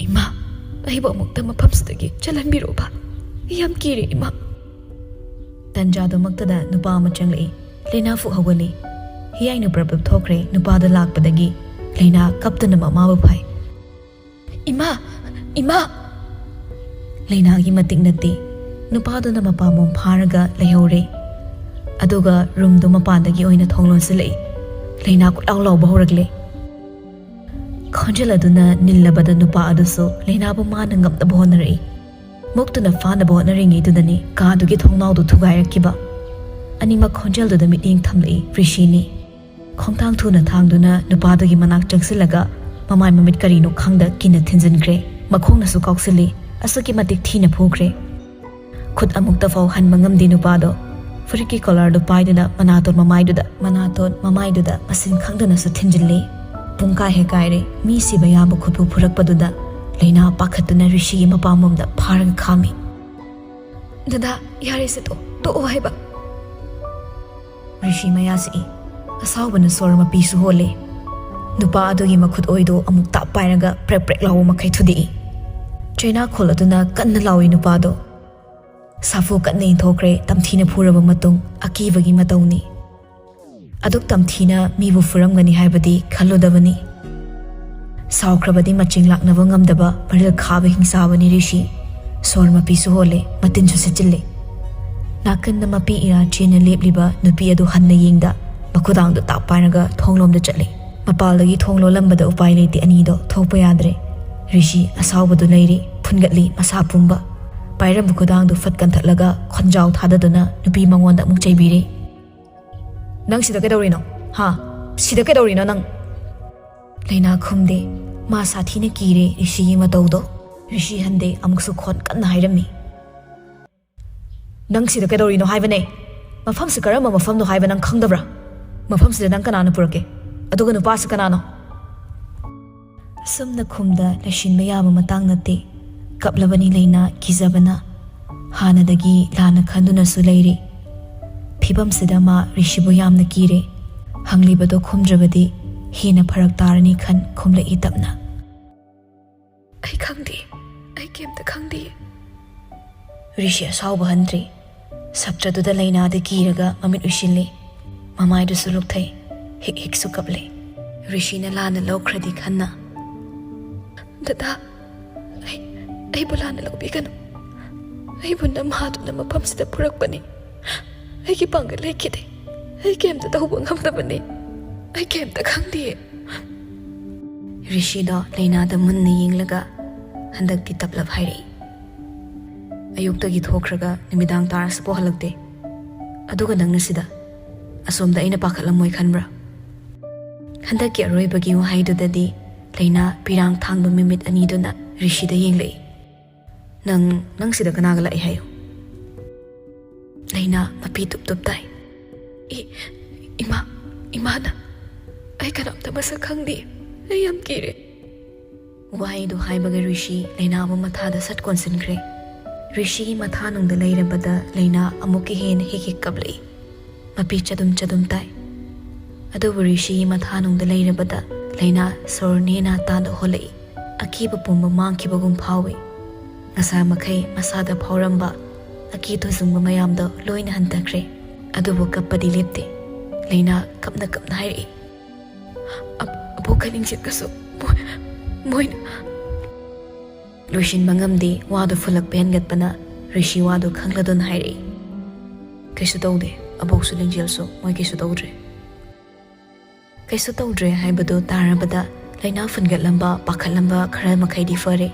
"ꯏꯃꯥ, ꯑꯩꯕꯨ ꯑꯃꯨꯛꯇ ꯃꯐꯝꯁꯤꯗꯒꯤ ꯆꯠꯍꯟꯕꯤꯔꯣꯕ꯫ ꯑꯩ ꯌꯥꯝ ꯀꯤꯔꯦ, ꯏꯃꯥ꯫" ꯇꯟꯖꯥꯗꯨꯃꯛꯇꯗ ꯅꯨꯄꯥ ꯑꯃ ꯆꯪꯂꯛꯏ꯫ ꯂꯩꯅꯥ ꯐꯨꯛ ꯍꯧꯒꯠꯂꯤ꯫ ꯍꯤꯌꯥꯏꯅ ꯄ꯭ꯔꯞ ꯄ꯭ꯔꯞ ꯊꯣꯛꯈ꯭ꯔꯦ꯫ ꯅꯨꯄꯥꯗꯣ ꯂꯥꯛꯄꯗꯒꯤ ꯂꯩꯅꯥ ꯀꯞꯇꯨꯅ ꯃꯃꯥꯕꯨ ꯐꯥꯏ꯫ "ꯏꯃꯥ! ꯏꯃꯥ!" ꯂꯩꯅꯥꯒꯤ ꯃꯇꯤꯛ ꯅꯠꯇꯦ꯫ ꯅꯨꯄꯥꯗꯨꯅ ꯃꯄꯥꯝꯕꯣꯝ ꯐꯥꯔꯒ ꯂꯩꯍꯧꯔꯦ꯫ ꯑꯗꯨꯒ ꯔꯨꯝꯗꯨ ꯃꯄꯥꯟꯗꯒꯤ ꯑꯣꯏꯅ ꯊꯣꯡ ꯂꯣꯟꯁꯤꯜꯂꯛꯏ꯫ ꯂꯩꯅꯥ ꯀꯣꯏꯂꯥꯎ ꯂꯥꯎꯕ ꯍꯧꯔꯛꯂꯦ꯫ ꯈꯣꯟꯖꯦꯜ ꯑꯗꯨꯅ ꯅꯤꯜꯂꯕꯗ ꯅꯨꯄꯥ ꯑꯗꯨꯁꯨ ꯂꯩꯅꯥꯕꯨ ꯃꯥꯅ ꯉꯝꯅꯕ ꯍꯣꯠꯅꯔꯛꯏ꯫ ꯃꯨꯛꯇꯨꯅ ꯐꯥꯅꯕ ꯍꯣꯠꯅꯔꯤꯉꯩꯗꯨꯗꯅꯤ ꯀꯥꯗꯨꯒꯤ ꯊꯣꯡꯅꯥꯎꯗꯨ ꯊꯨꯒꯥꯏꯔꯛꯈꯤꯕ꯫ ꯑꯅꯤꯃꯛ ꯈꯣꯟꯖꯦꯜꯗꯨꯗ ꯃꯤꯠꯌꯦꯡ ꯊꯝꯂꯛꯏ ꯔꯤꯁꯤꯅꯤ꯫ ꯈꯣꯡꯊꯥꯡ ꯊꯨꯅ ꯊꯥꯡꯗꯨꯅ ꯅꯨꯄꯥꯗꯨꯒꯤ ꯃꯅꯥꯛ ꯆꯪꯁꯤꯜꯂꯒ ꯃꯃꯥꯏ ꯃꯃꯤꯠ ꯀꯔꯤꯅꯣ ꯈꯪꯗ ꯀꯤꯅ ꯊꯤꯟꯖꯤꯟꯈ꯭ꯔꯦ꯫ ꯃꯈꯣꯡꯅꯁꯨ ꯀꯥꯎꯁꯤꯜꯂꯤ꯫ ꯑꯁꯨꯛꯀꯤ ꯃꯇꯤꯛ ꯊꯤꯅ ꯐꯨꯈ꯭ꯔꯦ꯫ ꯈꯨꯠ ꯑꯃꯨꯛꯇ ꯐꯥꯎ ꯍꯟꯕ ꯉꯝꯗꯦ ꯅꯨꯄꯥꯗꯣ꯫ ꯐꯨꯔꯤꯠꯀꯤ ꯀꯣꯂꯔꯗꯨ ꯄꯥꯏꯗꯨꯅ ꯃꯅꯥꯇꯣꯟ ꯃꯃꯥꯏꯗꯨꯗ, ꯃꯅꯥꯇꯣꯟ ꯃꯃꯥꯏꯗꯨꯗ ꯃꯁꯤꯡ ꯈꯪꯗꯅꯁꯨ ꯊꯤꯟꯖꯤꯜꯂꯤ꯫ ꯄꯨꯡ ꯀꯥꯏ ꯍꯦꯛ ꯀꯥꯏꯔꯦ꯫ ꯃꯤ ꯁꯤꯕ ꯌꯥꯕ ꯈꯨꯠꯄꯨ ꯐꯨꯔꯛꯄꯗꯨꯗ ꯂꯩꯅꯥ ꯄꯥꯈꯠꯇꯨꯅ ꯔꯤꯁꯤꯒꯤ ꯃꯄꯥꯝꯕꯣꯝꯗ ꯐꯥꯔꯒ ꯈꯥꯝꯃꯤ꯫ "ꯗꯗꯥ, ꯌꯥꯔꯦꯁꯦ, ꯇꯣꯛ-, ꯇꯣꯛꯑꯣ ꯍꯥꯏꯕ!" ꯔꯤꯁꯤ ꯃꯌꯥ ꯆꯤꯛꯏ꯫ ꯑꯁꯥꯎꯕꯅ ꯁꯣꯔ ꯃꯄꯤꯁꯨ ꯍꯣꯜꯂꯦ꯫ ꯅꯨꯄꯥ ꯑꯗꯨꯒꯤ ꯃꯈꯨꯠ ꯑꯣꯏꯗꯣ ꯑꯃꯨꯛ ꯇꯥꯞ ꯄꯥꯏꯔꯒ ꯄ꯭ꯔꯦꯛ ꯄ꯭ꯔꯦꯛ ꯂꯥꯎꯕ ꯃꯈꯩ ꯊꯨꯗꯦꯛꯏ꯫ ꯆꯩꯅꯥꯈꯣꯜ ꯑꯗꯨꯅ ꯀꯟꯅ ꯂꯥꯎꯏ ꯅꯨꯄꯥꯗꯣ꯫ ꯁꯥꯐꯨ ꯀꯟꯅ ꯏꯟꯊꯣꯛꯈ꯭ꯔꯦ꯫ ꯇꯝꯊꯤꯅ ꯐꯨꯔꯕ ꯃꯇꯨꯡ ꯑꯀꯤꯕꯒꯤ ꯃꯇꯧꯅꯤ꯫ ꯑꯗꯨꯛ ꯇꯝꯊꯤꯅ ꯃꯤꯕꯨ ꯐꯨꯔꯝꯒꯅꯤ ꯍꯥꯏꯕꯗꯤ ꯈꯜꯂꯨꯗꯕꯅꯤ꯫ ꯁꯥꯎꯈ꯭ꯔꯕꯗꯤ ꯃꯆꯤꯡ ꯂꯥꯛꯅꯕ ꯉꯝꯗꯕ ꯃꯔꯤꯜ ꯈꯥꯕ ꯍꯤꯡꯆꯥꯕꯅꯤ ꯔꯤꯁꯤ꯫ ꯁꯣꯔ ꯃꯄꯤꯁꯨ ꯍꯣꯜꯂꯦ, ꯃꯇꯤꯟꯁꯨ ꯁꯤꯠꯆꯤꯜꯂꯦ꯫ ꯅꯥꯀꯟꯗ ꯃꯄꯤ ꯏꯔꯥ ꯆꯦꯟꯅ ꯂꯦꯞꯂꯤꯕ ꯅꯨꯄꯤ ꯑꯗꯨ ꯍꯟꯅ ꯌꯦꯡꯗ ꯃꯈꯨꯗꯥꯡꯗꯨ ꯇꯥꯞ ꯄꯥꯏꯔꯒ ꯊꯣꯡꯂꯣꯝꯗ ꯆꯠꯂꯦ꯫ ꯃꯄꯥꯜꯗꯒꯤ ꯊꯣꯡ ꯂꯣꯜꯂꯝꯕꯗ ꯎꯄꯥꯏ ꯂꯩꯇꯦ ꯑꯅꯤꯗꯣ ꯊꯣꯛꯄ ꯌꯥꯗ꯭ꯔꯦ꯫ ꯔꯤꯁꯤ ꯑꯁꯥꯎꯕꯗꯨ ꯂꯩꯔꯤ, ꯐꯨꯟꯒꯠꯂꯤ ꯃꯁꯥ ꯄꯨꯝꯕ꯫ ꯄꯥꯏꯔꯝꯕ ꯈꯨꯗꯥꯡꯗꯨ ꯐꯠ ꯀꯟꯊꯠꯂꯒ ꯈꯣꯟꯖꯥꯎ ꯊꯥꯗꯗꯨꯅ ꯅꯨꯄꯤ ꯃꯉꯣꯟꯗ ꯑꯃꯨꯛ ꯆꯩꯕꯤꯔꯦ꯫ "ꯅꯪ ꯁꯤꯗ ꯀꯩꯗꯧꯔꯤꯅꯣ? ꯍꯥ? ꯁꯤꯗ ꯀꯩꯗꯧꯔꯤꯅꯣ ꯅꯪ?" ꯂꯩꯅꯥ ꯈꯨꯝꯗꯦ꯫ ꯃꯥ ꯁꯥꯊꯤꯅ ꯀꯤꯔꯦ ꯔꯤꯁꯤꯒꯤ ꯃꯇꯧꯗꯣ꯫ ꯔꯤꯁꯤ ꯍꯟꯗꯦ, ꯑꯃꯨꯛꯁꯨ ꯈꯣꯟ ꯀꯟꯅ ꯍꯥꯏꯔꯝꯃꯤ꯫ "ꯅꯪ ꯁꯤꯗ ꯀꯩꯗꯧꯔꯤꯅꯣ ꯍꯥꯏꯕꯅꯦ? ꯃꯐꯝꯁꯤ ꯀꯔꯝꯕ ꯃꯐꯝꯅꯣ ꯍꯥꯏꯕ ꯅꯪ ꯈꯪꯗꯕ꯭ꯔꯥ? ꯃꯐꯝꯁꯤꯗ ꯅꯪ ꯀꯅꯥꯅ ꯄꯨꯔꯛꯀꯦ? ꯑꯗꯨꯒ ꯅꯨꯄꯥꯁꯤ ꯀꯅꯥꯅꯣ?" ꯑꯁꯨꯝꯅ ꯈꯨꯝꯗ ꯂꯩꯁꯤꯟꯕ ꯌꯥꯕ ꯃꯇꯥꯡ ꯅꯠꯇꯦ꯫ ꯀꯞꯂꯕꯅꯤ ꯂꯩꯅꯥ ꯀꯤꯖꯕꯅ꯫ ꯍꯥꯟꯅꯗꯒꯤ ꯂꯥꯟꯅ ꯈꯟꯗꯨꯅꯁꯨ ꯂꯩꯔꯤ꯫ ꯐꯤꯕꯝꯁꯤꯗ ꯃꯥ ꯔꯤꯁꯤꯕꯨ ꯌꯥꯝꯅ ꯀꯤꯔꯦ꯫ ꯍꯪꯂꯤꯕꯗꯣ ꯈꯨꯝꯗ꯭ꯔꯕꯗꯤ ꯍꯦꯟꯅ ꯐꯔꯛ ꯇꯥꯔꯅꯤ ꯈꯟ ꯈꯨꯝꯂꯛꯏ ꯇꯞꯅ꯫ "ꯑꯩ ꯈꯪꯗꯦ, ꯑꯩ ꯀꯩꯝꯇ ꯈꯪꯗꯦ꯫" ꯔꯤꯁꯤ ꯑꯁꯥꯎꯕ ꯍꯟꯗ꯭ꯔꯤ꯫ ꯁꯞꯇ꯭ꯔꯗꯨꯗ ꯂꯩꯅꯥꯗ ꯀꯤꯔꯒ ꯃꯃꯤꯠ ꯎꯏꯁꯤꯜꯂꯤ꯫ ꯃꯃꯥꯏꯗꯨꯁꯨ ꯂꯨꯛꯊꯩ꯫ ꯍꯤꯛ ꯍꯤꯛꯁꯨ ꯀꯞꯂꯤ꯫ ꯔꯤꯁꯤꯅ ꯂꯥꯟꯅ ꯂꯧꯈ꯭ꯔꯗꯤ ꯈꯟꯅ, "ꯗꯗꯥ, ꯑꯩ, ꯑꯩꯕꯨ ꯂꯥꯟꯅ ꯂꯧꯕꯤꯒꯅꯨ꯫ ꯑꯩꯕꯨ ꯅꯝꯍꯥꯗꯨꯅ ꯃꯐꯝꯁꯤꯗ ꯄꯨꯔꯛꯄꯅꯤ꯫ ꯑꯩꯒꯤ ꯄꯥꯡꯒꯜ ꯂꯩꯈꯤꯗꯦ꯫ ꯑꯩ ꯀꯩꯝꯇ ꯇꯧꯕ ꯉꯝꯗꯕꯅꯤ꯫ ꯑꯩ ꯀꯩꯝꯇ ꯈꯪꯗꯤꯌꯦ꯫" ꯔꯤꯁꯤꯗꯣ ꯂꯩꯅꯥꯗ ꯃꯨꯟꯅ ꯌꯦꯡꯂꯒ ꯍꯟꯗꯛꯇꯤ ꯇꯞꯂꯞ ꯍꯥꯏꯔꯛꯏ꯫ "ꯑꯌꯨꯛꯇꯒꯤ ꯊꯣꯛꯈ꯭ꯔꯒ ꯅꯨꯃꯤꯗꯥꯡ ꯇꯥꯔꯁꯨ ꯄꯣꯛꯍꯜꯂꯛꯇꯦ꯫ ꯑꯗꯨꯒ ꯅꯪꯅ ꯁꯤꯗ꯫ ꯑꯁꯣꯝꯗ ꯑꯩꯅ ꯄꯥꯈꯠꯂꯝꯃꯣꯏ ꯈꯟꯕ꯭ꯔꯥ?" ꯍꯟꯗꯛꯀꯤ ꯑꯔꯣꯏꯕꯒꯤ ꯋꯥꯍꯩꯗꯨꯗꯗꯤ ꯂꯩꯅꯥ ꯄꯤꯔꯥꯡ ꯊꯥꯡꯕ ꯃꯤꯃꯤꯠ ꯑꯅꯤꯗꯨꯅ ꯔꯤꯁꯤꯗ ꯌꯦꯡꯂꯛꯏ꯫ "ꯅꯪ, ꯅꯪ ꯁꯤꯗ ꯀꯅꯥꯒ ꯂꯥꯛꯏ ꯍꯥꯏꯌꯨ?" ꯂꯩꯅꯥ ꯃꯄꯤ ꯇꯨꯞ ꯇꯨꯞ ꯇꯥꯏ꯫ "ꯏ-, ꯏꯃꯥ, ꯏꯃꯥꯅ꯫ ꯑꯩ ꯀꯅꯥꯝꯇ ꯃꯁꯛ ꯈꯪꯗꯦ꯫ ꯑꯩ ꯌꯥꯝ ꯀꯤꯔꯦ꯫" ꯋꯥꯍꯩꯗꯨ ꯍꯥꯏꯕꯒ ꯔꯤꯁꯤ ꯂꯩꯅꯥꯕꯨ ꯃꯊꯥꯗ ꯁꯠ ꯀꯣꯟꯁꯤꯟꯈ꯭ꯔꯦ꯫ ꯔꯤꯁꯤꯒꯤ ꯃꯊꯥꯅꯨꯡꯗ ꯂꯩꯔꯕꯗ ꯂꯩꯅꯥ ꯑꯃꯨꯛꯀ ꯍꯦꯟꯅ ꯍꯤꯛ ꯍꯤꯛ ꯀꯞꯂꯛꯏ꯫ ꯃꯄꯤ ꯆꯗꯨꯝ ꯆꯗꯨꯝ ꯇꯥꯏ꯫ ꯑꯗꯨꯕꯨ ꯔꯤꯁꯤꯒꯤ ꯃꯊꯥꯅꯨꯡꯗ ꯂꯩꯔꯕꯗ ꯂꯩꯅꯥ ꯁꯣꯔ ꯅꯦꯅꯥ ꯇꯥꯅ ꯍꯣꯜꯂꯛꯏ꯫ ꯑꯀꯤꯕ ꯄꯨꯝꯕ ꯃꯥꯡꯈꯤꯕꯒꯨꯝ ꯐꯥꯎꯏ꯫ ꯉꯁꯥ ꯃꯈꯩ ꯃꯁꯥꯗ ꯐꯥꯎꯔꯝꯕ ꯑꯀꯤ ꯇꯨꯖꯨꯡꯕ ꯃꯌꯥꯝꯗꯣ ꯂꯣꯏꯅ ꯍꯟꯊꯈ꯭ꯔꯦ꯫ ꯑꯗꯨꯕꯨ ꯀꯞꯄꯗꯤ ꯂꯦꯞꯇꯦ꯫ ꯂꯩꯅꯥ ꯀꯞꯅ ꯀꯞꯅ ꯍꯥꯏꯔꯛꯏ, "ꯑꯕꯣꯛꯀ ꯅꯤꯡꯖꯤꯠꯀꯁꯨ ꯃꯣꯏ-, ꯃꯣꯏꯅ꯫" ꯂꯣꯏꯁꯤꯟꯕ ꯉꯝꯗꯦ꯫ ꯋꯥꯗꯨ ꯐꯨꯜꯂꯛꯄ ꯍꯦꯟꯒꯠꯄꯅ ꯔꯤꯁꯤ ꯋꯥꯗꯨ ꯈꯪꯂꯗꯨꯅ ꯍꯥꯏꯔꯛꯏ, "ꯀꯩꯁꯨ ꯇꯧꯗꯦ꯫ ꯑꯕꯣꯛꯁꯨ ꯂꯤꯡꯖꯦꯜꯁꯨ ꯃꯣꯏ ꯀꯩꯁꯨ ꯇꯧꯗ꯭ꯔꯦ꯫" ꯀꯩꯁꯨ ꯇꯧꯗ꯭ꯔꯦ ꯍꯥꯏꯕꯗꯨ ꯇꯥꯔꯕꯗ ꯂꯩꯅꯥ ꯐꯨꯟꯒꯠꯂꯝꯕ, ꯄꯥꯈꯠꯂꯝꯕ ꯈꯔ ꯃꯈꯩꯗꯤ ꯐꯔꯦ꯫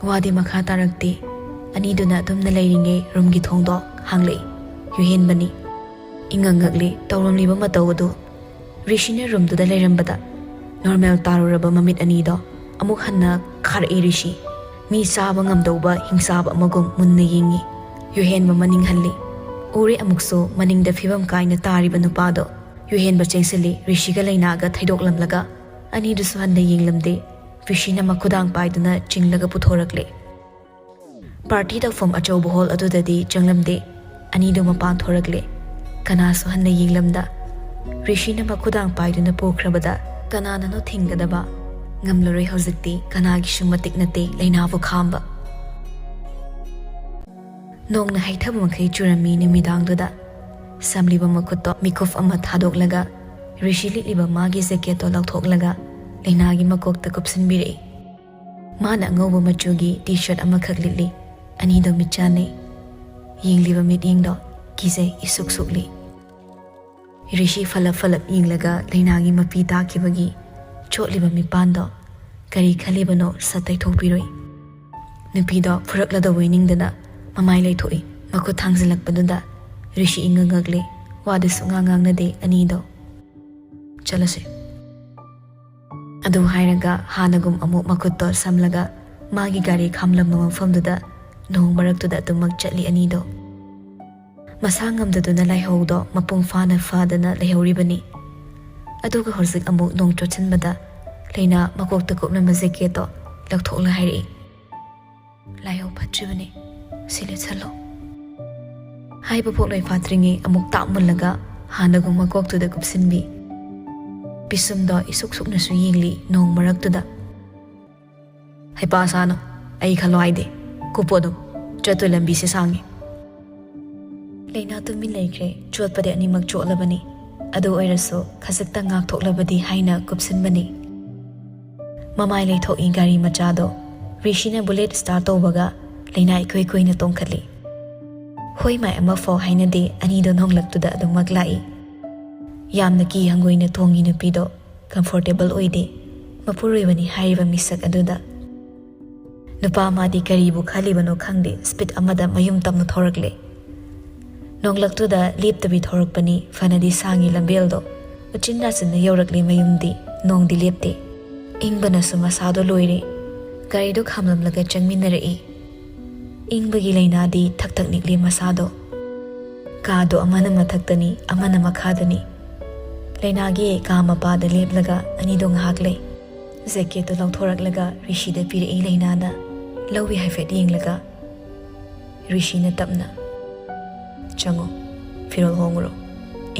ꯋꯥꯗꯤ ꯃꯈꯥ ꯇꯥꯔꯛꯇꯦ꯫ ꯑꯅꯤꯗꯨꯅ ꯑꯗꯨꯝꯅ ꯂꯩꯔꯤꯉꯩ ꯔꯨꯝꯒꯤ ꯊꯣꯡꯗꯣ ꯍꯥꯡꯂꯛꯏ꯫ ꯌꯨꯍꯦꯟꯕꯅꯤ꯫ ꯏꯉꯛ ꯉꯛꯂꯤ ꯇꯧꯔꯝꯂꯤꯕ ꯃꯇꯧ ꯑꯗꯨ꯫ ꯔꯤꯁꯤꯅ ꯔꯨꯝꯗꯨꯗ ꯂꯩꯔꯝꯕꯗ ꯅꯣꯔꯃꯦꯜ ꯇꯥꯔꯨꯔꯕ ꯃꯃꯤꯠ ꯑꯅꯤꯗꯣ ꯑꯃꯨꯛ ꯍꯟꯅ ꯈꯥꯔꯛꯏ ꯔꯤꯁꯤ꯫ ꯃꯤ ꯆꯥꯕ ꯉꯝꯗꯧꯕ ꯍꯤꯡꯆꯥꯕ ꯑꯃꯒꯨꯝ ꯃꯨꯟꯅ ꯌꯦꯡꯉꯤ꯫ ꯌꯨꯍꯦꯟꯕ ꯃꯅꯤꯡ ꯍꯜꯂꯤ꯫ ꯎꯔꯦ ꯑꯃꯨꯛꯁꯨ ꯃꯅꯤꯡꯗ ꯐꯤꯕꯝ ꯀꯥꯏꯅ ꯇꯥꯔꯤꯕ ꯅꯨꯄꯥꯗꯣ꯫ ꯌꯨꯍꯦꯟꯕ ꯆꯦꯟꯁꯤꯜꯂꯤ꯫ ꯔꯤꯁꯤꯒ ꯂꯩꯅꯥꯒ ꯊꯩꯗꯣꯛꯂꯝꯂꯒ ꯑꯅꯤꯗꯨꯁꯨ ꯍꯟꯅ ꯌꯦꯡꯂꯝꯗꯦ꯫ ꯔꯤꯁꯤꯅ ꯃꯈꯨꯗꯥꯡ ꯄꯥꯏꯗꯨꯅ ꯆꯤꯡꯂꯒ ꯄꯨꯊꯣꯔꯛꯂꯦ꯫ ꯄꯥꯔꯇꯤ ꯇꯧꯐꯝ ꯑꯆꯧꯕ ꯍꯣꯜ ꯑꯗꯨꯗꯗꯤ ꯆꯪꯂꯝꯗꯦ꯫ ꯑꯅꯤꯗꯨ ꯃꯄꯥꯟ ꯊꯣꯔꯛꯂꯦ꯫ ꯀꯅꯥꯁꯨ ꯍꯟꯅ ꯌꯦꯡꯂꯝꯗ ꯔꯤꯁꯤꯅ ꯃꯈꯨꯗꯥꯡ ꯄꯥꯏꯗꯨꯅ ꯄꯨꯈ꯭ꯔꯕꯗ ꯀꯅꯥꯅꯅꯣ ꯊꯤꯡꯒꯗꯕ? ꯉꯝꯂꯔꯣꯏ ꯍꯧꯖꯤꯛꯇꯤ ꯀꯅꯥꯒꯤꯁꯨ ꯃꯇꯤꯛ ꯅꯠꯇꯦ ꯂꯩꯅꯥꯕꯨ ꯈꯥꯝꯕ꯫ ꯅꯣꯡꯅ ꯍꯩꯊꯕ ꯃꯈꯩ ꯆꯨꯔꯝꯃꯤ ꯅꯨꯃꯤꯗꯥꯡꯗꯨꯗ꯫ ꯁꯝꯂꯤꯕ ꯃꯈꯨꯠꯇꯣ ꯃꯤꯀꯨꯞ ꯑꯃ ꯊꯥꯗꯣꯛꯂꯒ ꯔꯤꯁꯤ ꯂꯤꯠꯂꯤꯕ ꯃꯥꯒꯤ ꯖꯦꯀꯦꯠꯇꯣ ꯂꯧꯊꯣꯛꯂꯒ ꯂꯩꯅꯥꯒꯤ ꯃꯀꯣꯛꯇ ꯀꯨꯞꯁꯤꯟꯕꯤꯔꯛꯏ꯫ ꯃꯥꯅ ꯑꯉꯧꯕ ꯃꯆꯨꯒꯤ ꯇꯤ ꯁꯔꯠ ꯑꯃꯈꯛ ꯂꯤꯠꯂꯤ꯫ ꯑꯅꯤꯗꯣ ꯃꯤꯠ ꯆꯥꯟꯅꯩ꯫ ꯌꯦꯡꯂꯤꯕ ꯃꯤꯠꯌꯦꯡꯗꯣ ꯀꯤꯖꯩ ꯏꯁꯨꯛ ꯁꯨꯛꯂꯤ꯫ ꯔꯤꯁꯤ ꯐꯂꯞ ꯐꯂꯞ ꯌꯦꯡꯂꯒ ꯂꯩꯅꯥꯒꯤ ꯃꯄꯤ ꯇꯥꯈꯤꯕꯒꯤ ꯆꯣꯠꯂꯤꯕ ꯃꯤꯠꯄꯥꯟꯗꯣ ꯀꯔꯤ ꯈꯜꯂꯤꯕꯅꯣ ꯁꯠ ꯇꯩꯊꯣꯛꯄꯤꯔꯨꯏ꯫ ꯅꯨꯄꯤꯗꯣ ꯐꯨꯔꯛꯂꯗꯧꯕꯩ ꯅꯤꯡꯗꯅ ꯃꯃꯥꯏ ꯂꯩꯊꯣꯛꯏ꯫ ꯃꯈꯨꯠ ꯊꯥꯡꯖꯤꯜꯂꯛꯄꯗꯨꯗ ꯔꯤꯁꯤ ꯏꯉꯛ ꯉꯛꯂꯦ꯫ ꯋꯥꯗꯤ ꯁꯨꯛꯉꯥꯡ ꯉꯥꯡꯅꯗꯦ ꯑꯅꯤꯗꯣ꯫ "ꯆꯠꯂꯁꯦ꯫" ꯑꯗꯨ ꯍꯥꯏꯔꯒ ꯍꯥꯟꯅꯒꯨꯝ ꯑꯃꯨꯛ ꯃꯈꯨꯠꯇꯣ ꯁꯝꯂꯒ ꯃꯥꯒꯤ ꯒꯥꯔꯤ ꯈꯥꯝꯂꯝꯕ ꯃꯐꯝꯗꯨꯗ ꯅꯣꯡ ꯃꯔꯛꯇꯨꯗ ꯑꯗꯨꯃꯛ ꯆꯠꯂꯤ ꯑꯅꯤꯗꯣ꯫ ꯃꯁꯥ ꯉꯝꯗꯗꯨꯅ ꯂꯥꯏꯍꯧꯗꯣ ꯃꯄꯨꯡ ꯐꯥꯅ ꯐꯗꯅ ꯂꯩꯍꯧꯔꯤꯕꯅꯤ꯫ ꯑꯗꯨꯒ ꯍꯧꯖꯤꯛ ꯑꯃꯨꯛ ꯅꯣꯡ ꯆꯣꯠꯁꯤꯟꯕꯗ ꯂꯩꯅꯥ ꯃꯀꯣꯛꯇ ꯀꯨꯞꯂꯝꯕ ꯖꯦꯀꯦꯠꯇꯣ ꯂꯧꯊꯣꯛꯂ ꯍꯥꯏꯔꯛꯏ, "ꯂꯥꯏꯍꯧ ꯐꯠꯇ꯭ꯔꯤꯕꯅꯤ, ꯁꯤ ꯂꯤꯠꯁꯜꯂꯣ꯫" ꯍꯥꯏꯕ ꯄꯣꯛꯂꯣꯏ ꯐꯥꯠꯇ꯭ꯔꯤꯉꯩ ꯑꯃꯨꯛ ꯇꯥꯞ ꯃꯨꯜꯂꯒ ꯍꯥꯟꯅꯒꯨꯝ ꯃꯀꯣꯛꯇꯨꯗ ꯀꯨꯞꯁꯤꯟꯕꯤ꯫ ꯄꯤꯁꯨꯝꯗꯣ ꯏꯁꯨꯛ ꯁꯨꯛꯅꯁꯨ ꯌꯦꯡꯂꯤ ꯅꯣꯡ ꯃꯔꯛꯇꯨꯗ꯫ "ꯍꯩꯄꯥ ꯁꯥꯅꯨ, ꯑꯩ ꯈꯜꯂꯣ ꯍꯥꯏꯗꯦ꯫ ꯀꯨꯞꯄꯣ ꯑꯗꯨꯝ, ꯆꯠꯇꯣꯏ ꯂꯝꯕꯤꯁꯦ ꯁꯥꯡꯉꯤ꯫" ꯂꯩꯅꯥ ꯇꯨꯃꯤꯟ ꯂꯩꯈ꯭ꯔꯦ꯫ ꯆꯣꯠꯄꯗꯤ ꯑꯅꯤꯃꯛ ꯆꯣꯠꯂꯕꯅꯤ꯫ ꯑꯗꯨ ꯑꯣꯏꯔꯁꯨ ꯈꯖꯤꯛꯇꯪ ꯉꯥꯛꯊꯣꯛꯂꯕꯗꯤ ꯍꯥꯏꯅ ꯀꯨꯞꯁꯤꯟꯕꯅꯤ꯫ ꯃꯃꯥꯏ ꯂꯩꯊꯣꯛꯏ ꯒꯥꯔꯤ ꯃꯆꯥꯗꯣ꯫ ꯔꯤꯁꯤꯅ ꯕꯨꯂꯦꯠ ꯁ꯭ꯇꯥꯔꯠ ꯇꯧꯕꯒ ꯂꯩꯅꯥ ꯏꯀꯨꯏ ꯀꯨꯏꯅ ꯇꯣꯡꯈꯠꯂꯤ꯫ ꯍꯣꯏ ꯃꯥꯏ ꯑꯃꯐꯥꯎ ꯍꯥꯏꯅꯗꯦ, ꯑꯅꯤꯗꯣ ꯅꯣꯡꯂꯛꯇꯨꯗ ꯑꯗꯨꯃꯛ ꯂꯥꯛꯏ꯫ ꯌꯥꯝꯅ ꯀꯤ ꯍꯪꯒꯣꯏꯅ ꯇꯣꯡꯉꯤ ꯅꯨꯄꯤꯗꯣ꯫ ꯀꯝꯐꯣꯔꯇꯦꯕꯜ ꯑꯣꯏꯗꯦ꯫ ꯃꯄꯨꯔꯣꯏꯕꯅꯤ ꯍꯥꯏꯔꯤꯕ ꯃꯤꯁꯛ ꯑꯗꯨꯗ꯫ ꯅꯨꯄꯥ ꯑꯃꯗꯤ ꯀꯔꯤꯕꯨ ꯈꯜꯂꯤꯕꯅꯣ ꯈꯪꯗꯦ, ꯁ꯭ꯄꯤꯗ ꯑꯃꯗ ꯃꯌꯨꯝ ꯇꯝꯅ ꯊꯧꯔꯛꯂꯦ꯫ ꯅꯣꯡꯂꯛꯇꯨꯗ ꯂꯦꯞꯇꯕꯤ ꯊꯧꯔꯛꯄꯅꯤ, ꯐꯅꯗꯤ ꯁꯥꯡꯉꯤ ꯂꯝꯕꯦꯜꯗꯣ꯫ ꯎꯆꯤꯟ ꯅꯥꯆꯤꯟꯅ ꯌꯧꯔꯛꯂꯦ ꯃꯌꯨꯝꯗꯤ, ꯅꯣꯡꯗꯤ ꯂꯦꯞꯇꯦ꯫ ꯏꯪꯕꯅꯁꯨ ꯃꯁꯥꯗꯣ ꯂꯣꯏꯔꯦ꯫ ꯒꯥꯔꯤꯗꯣ ꯈꯥꯝꯂꯝꯂꯒ ꯆꯪꯃꯤꯟꯅꯔꯛꯏ꯫ ꯏꯪꯕꯒꯤ ꯂꯩꯅꯥꯗꯤ ꯊꯛ ꯊꯛ ꯅꯤꯛꯂꯤ ꯃꯁꯥꯗꯣ꯫ ꯀꯥꯗꯣ ꯑꯃꯅ ꯃꯊꯛꯇꯅꯤ, ꯑꯃꯅ ꯃꯈꯥꯗꯅꯤ꯫ ꯂꯩꯅꯥꯒꯤ ꯀꯥ ꯃꯄꯥꯗ ꯂꯦꯞꯂꯒ ꯑꯅꯤꯗꯣ ꯉꯥꯏꯍꯥꯛ ꯂꯩ꯫ ꯖꯦꯀꯦꯠꯇꯨ ꯂꯧꯊꯣꯔꯛꯂꯒ ꯔꯤꯁꯤꯗ ꯄꯤꯔꯛꯏ ꯂꯩꯅꯥꯅ꯫ ꯂꯧꯏ ꯍꯥꯏꯐꯦꯠ ꯌꯦꯡꯂꯒ ꯔꯤꯁꯤꯅ ꯇꯞꯅ, "ꯆꯪꯉꯣ, ꯐꯤꯔꯣꯜ ꯍꯣꯡꯉꯨꯔꯣ꯫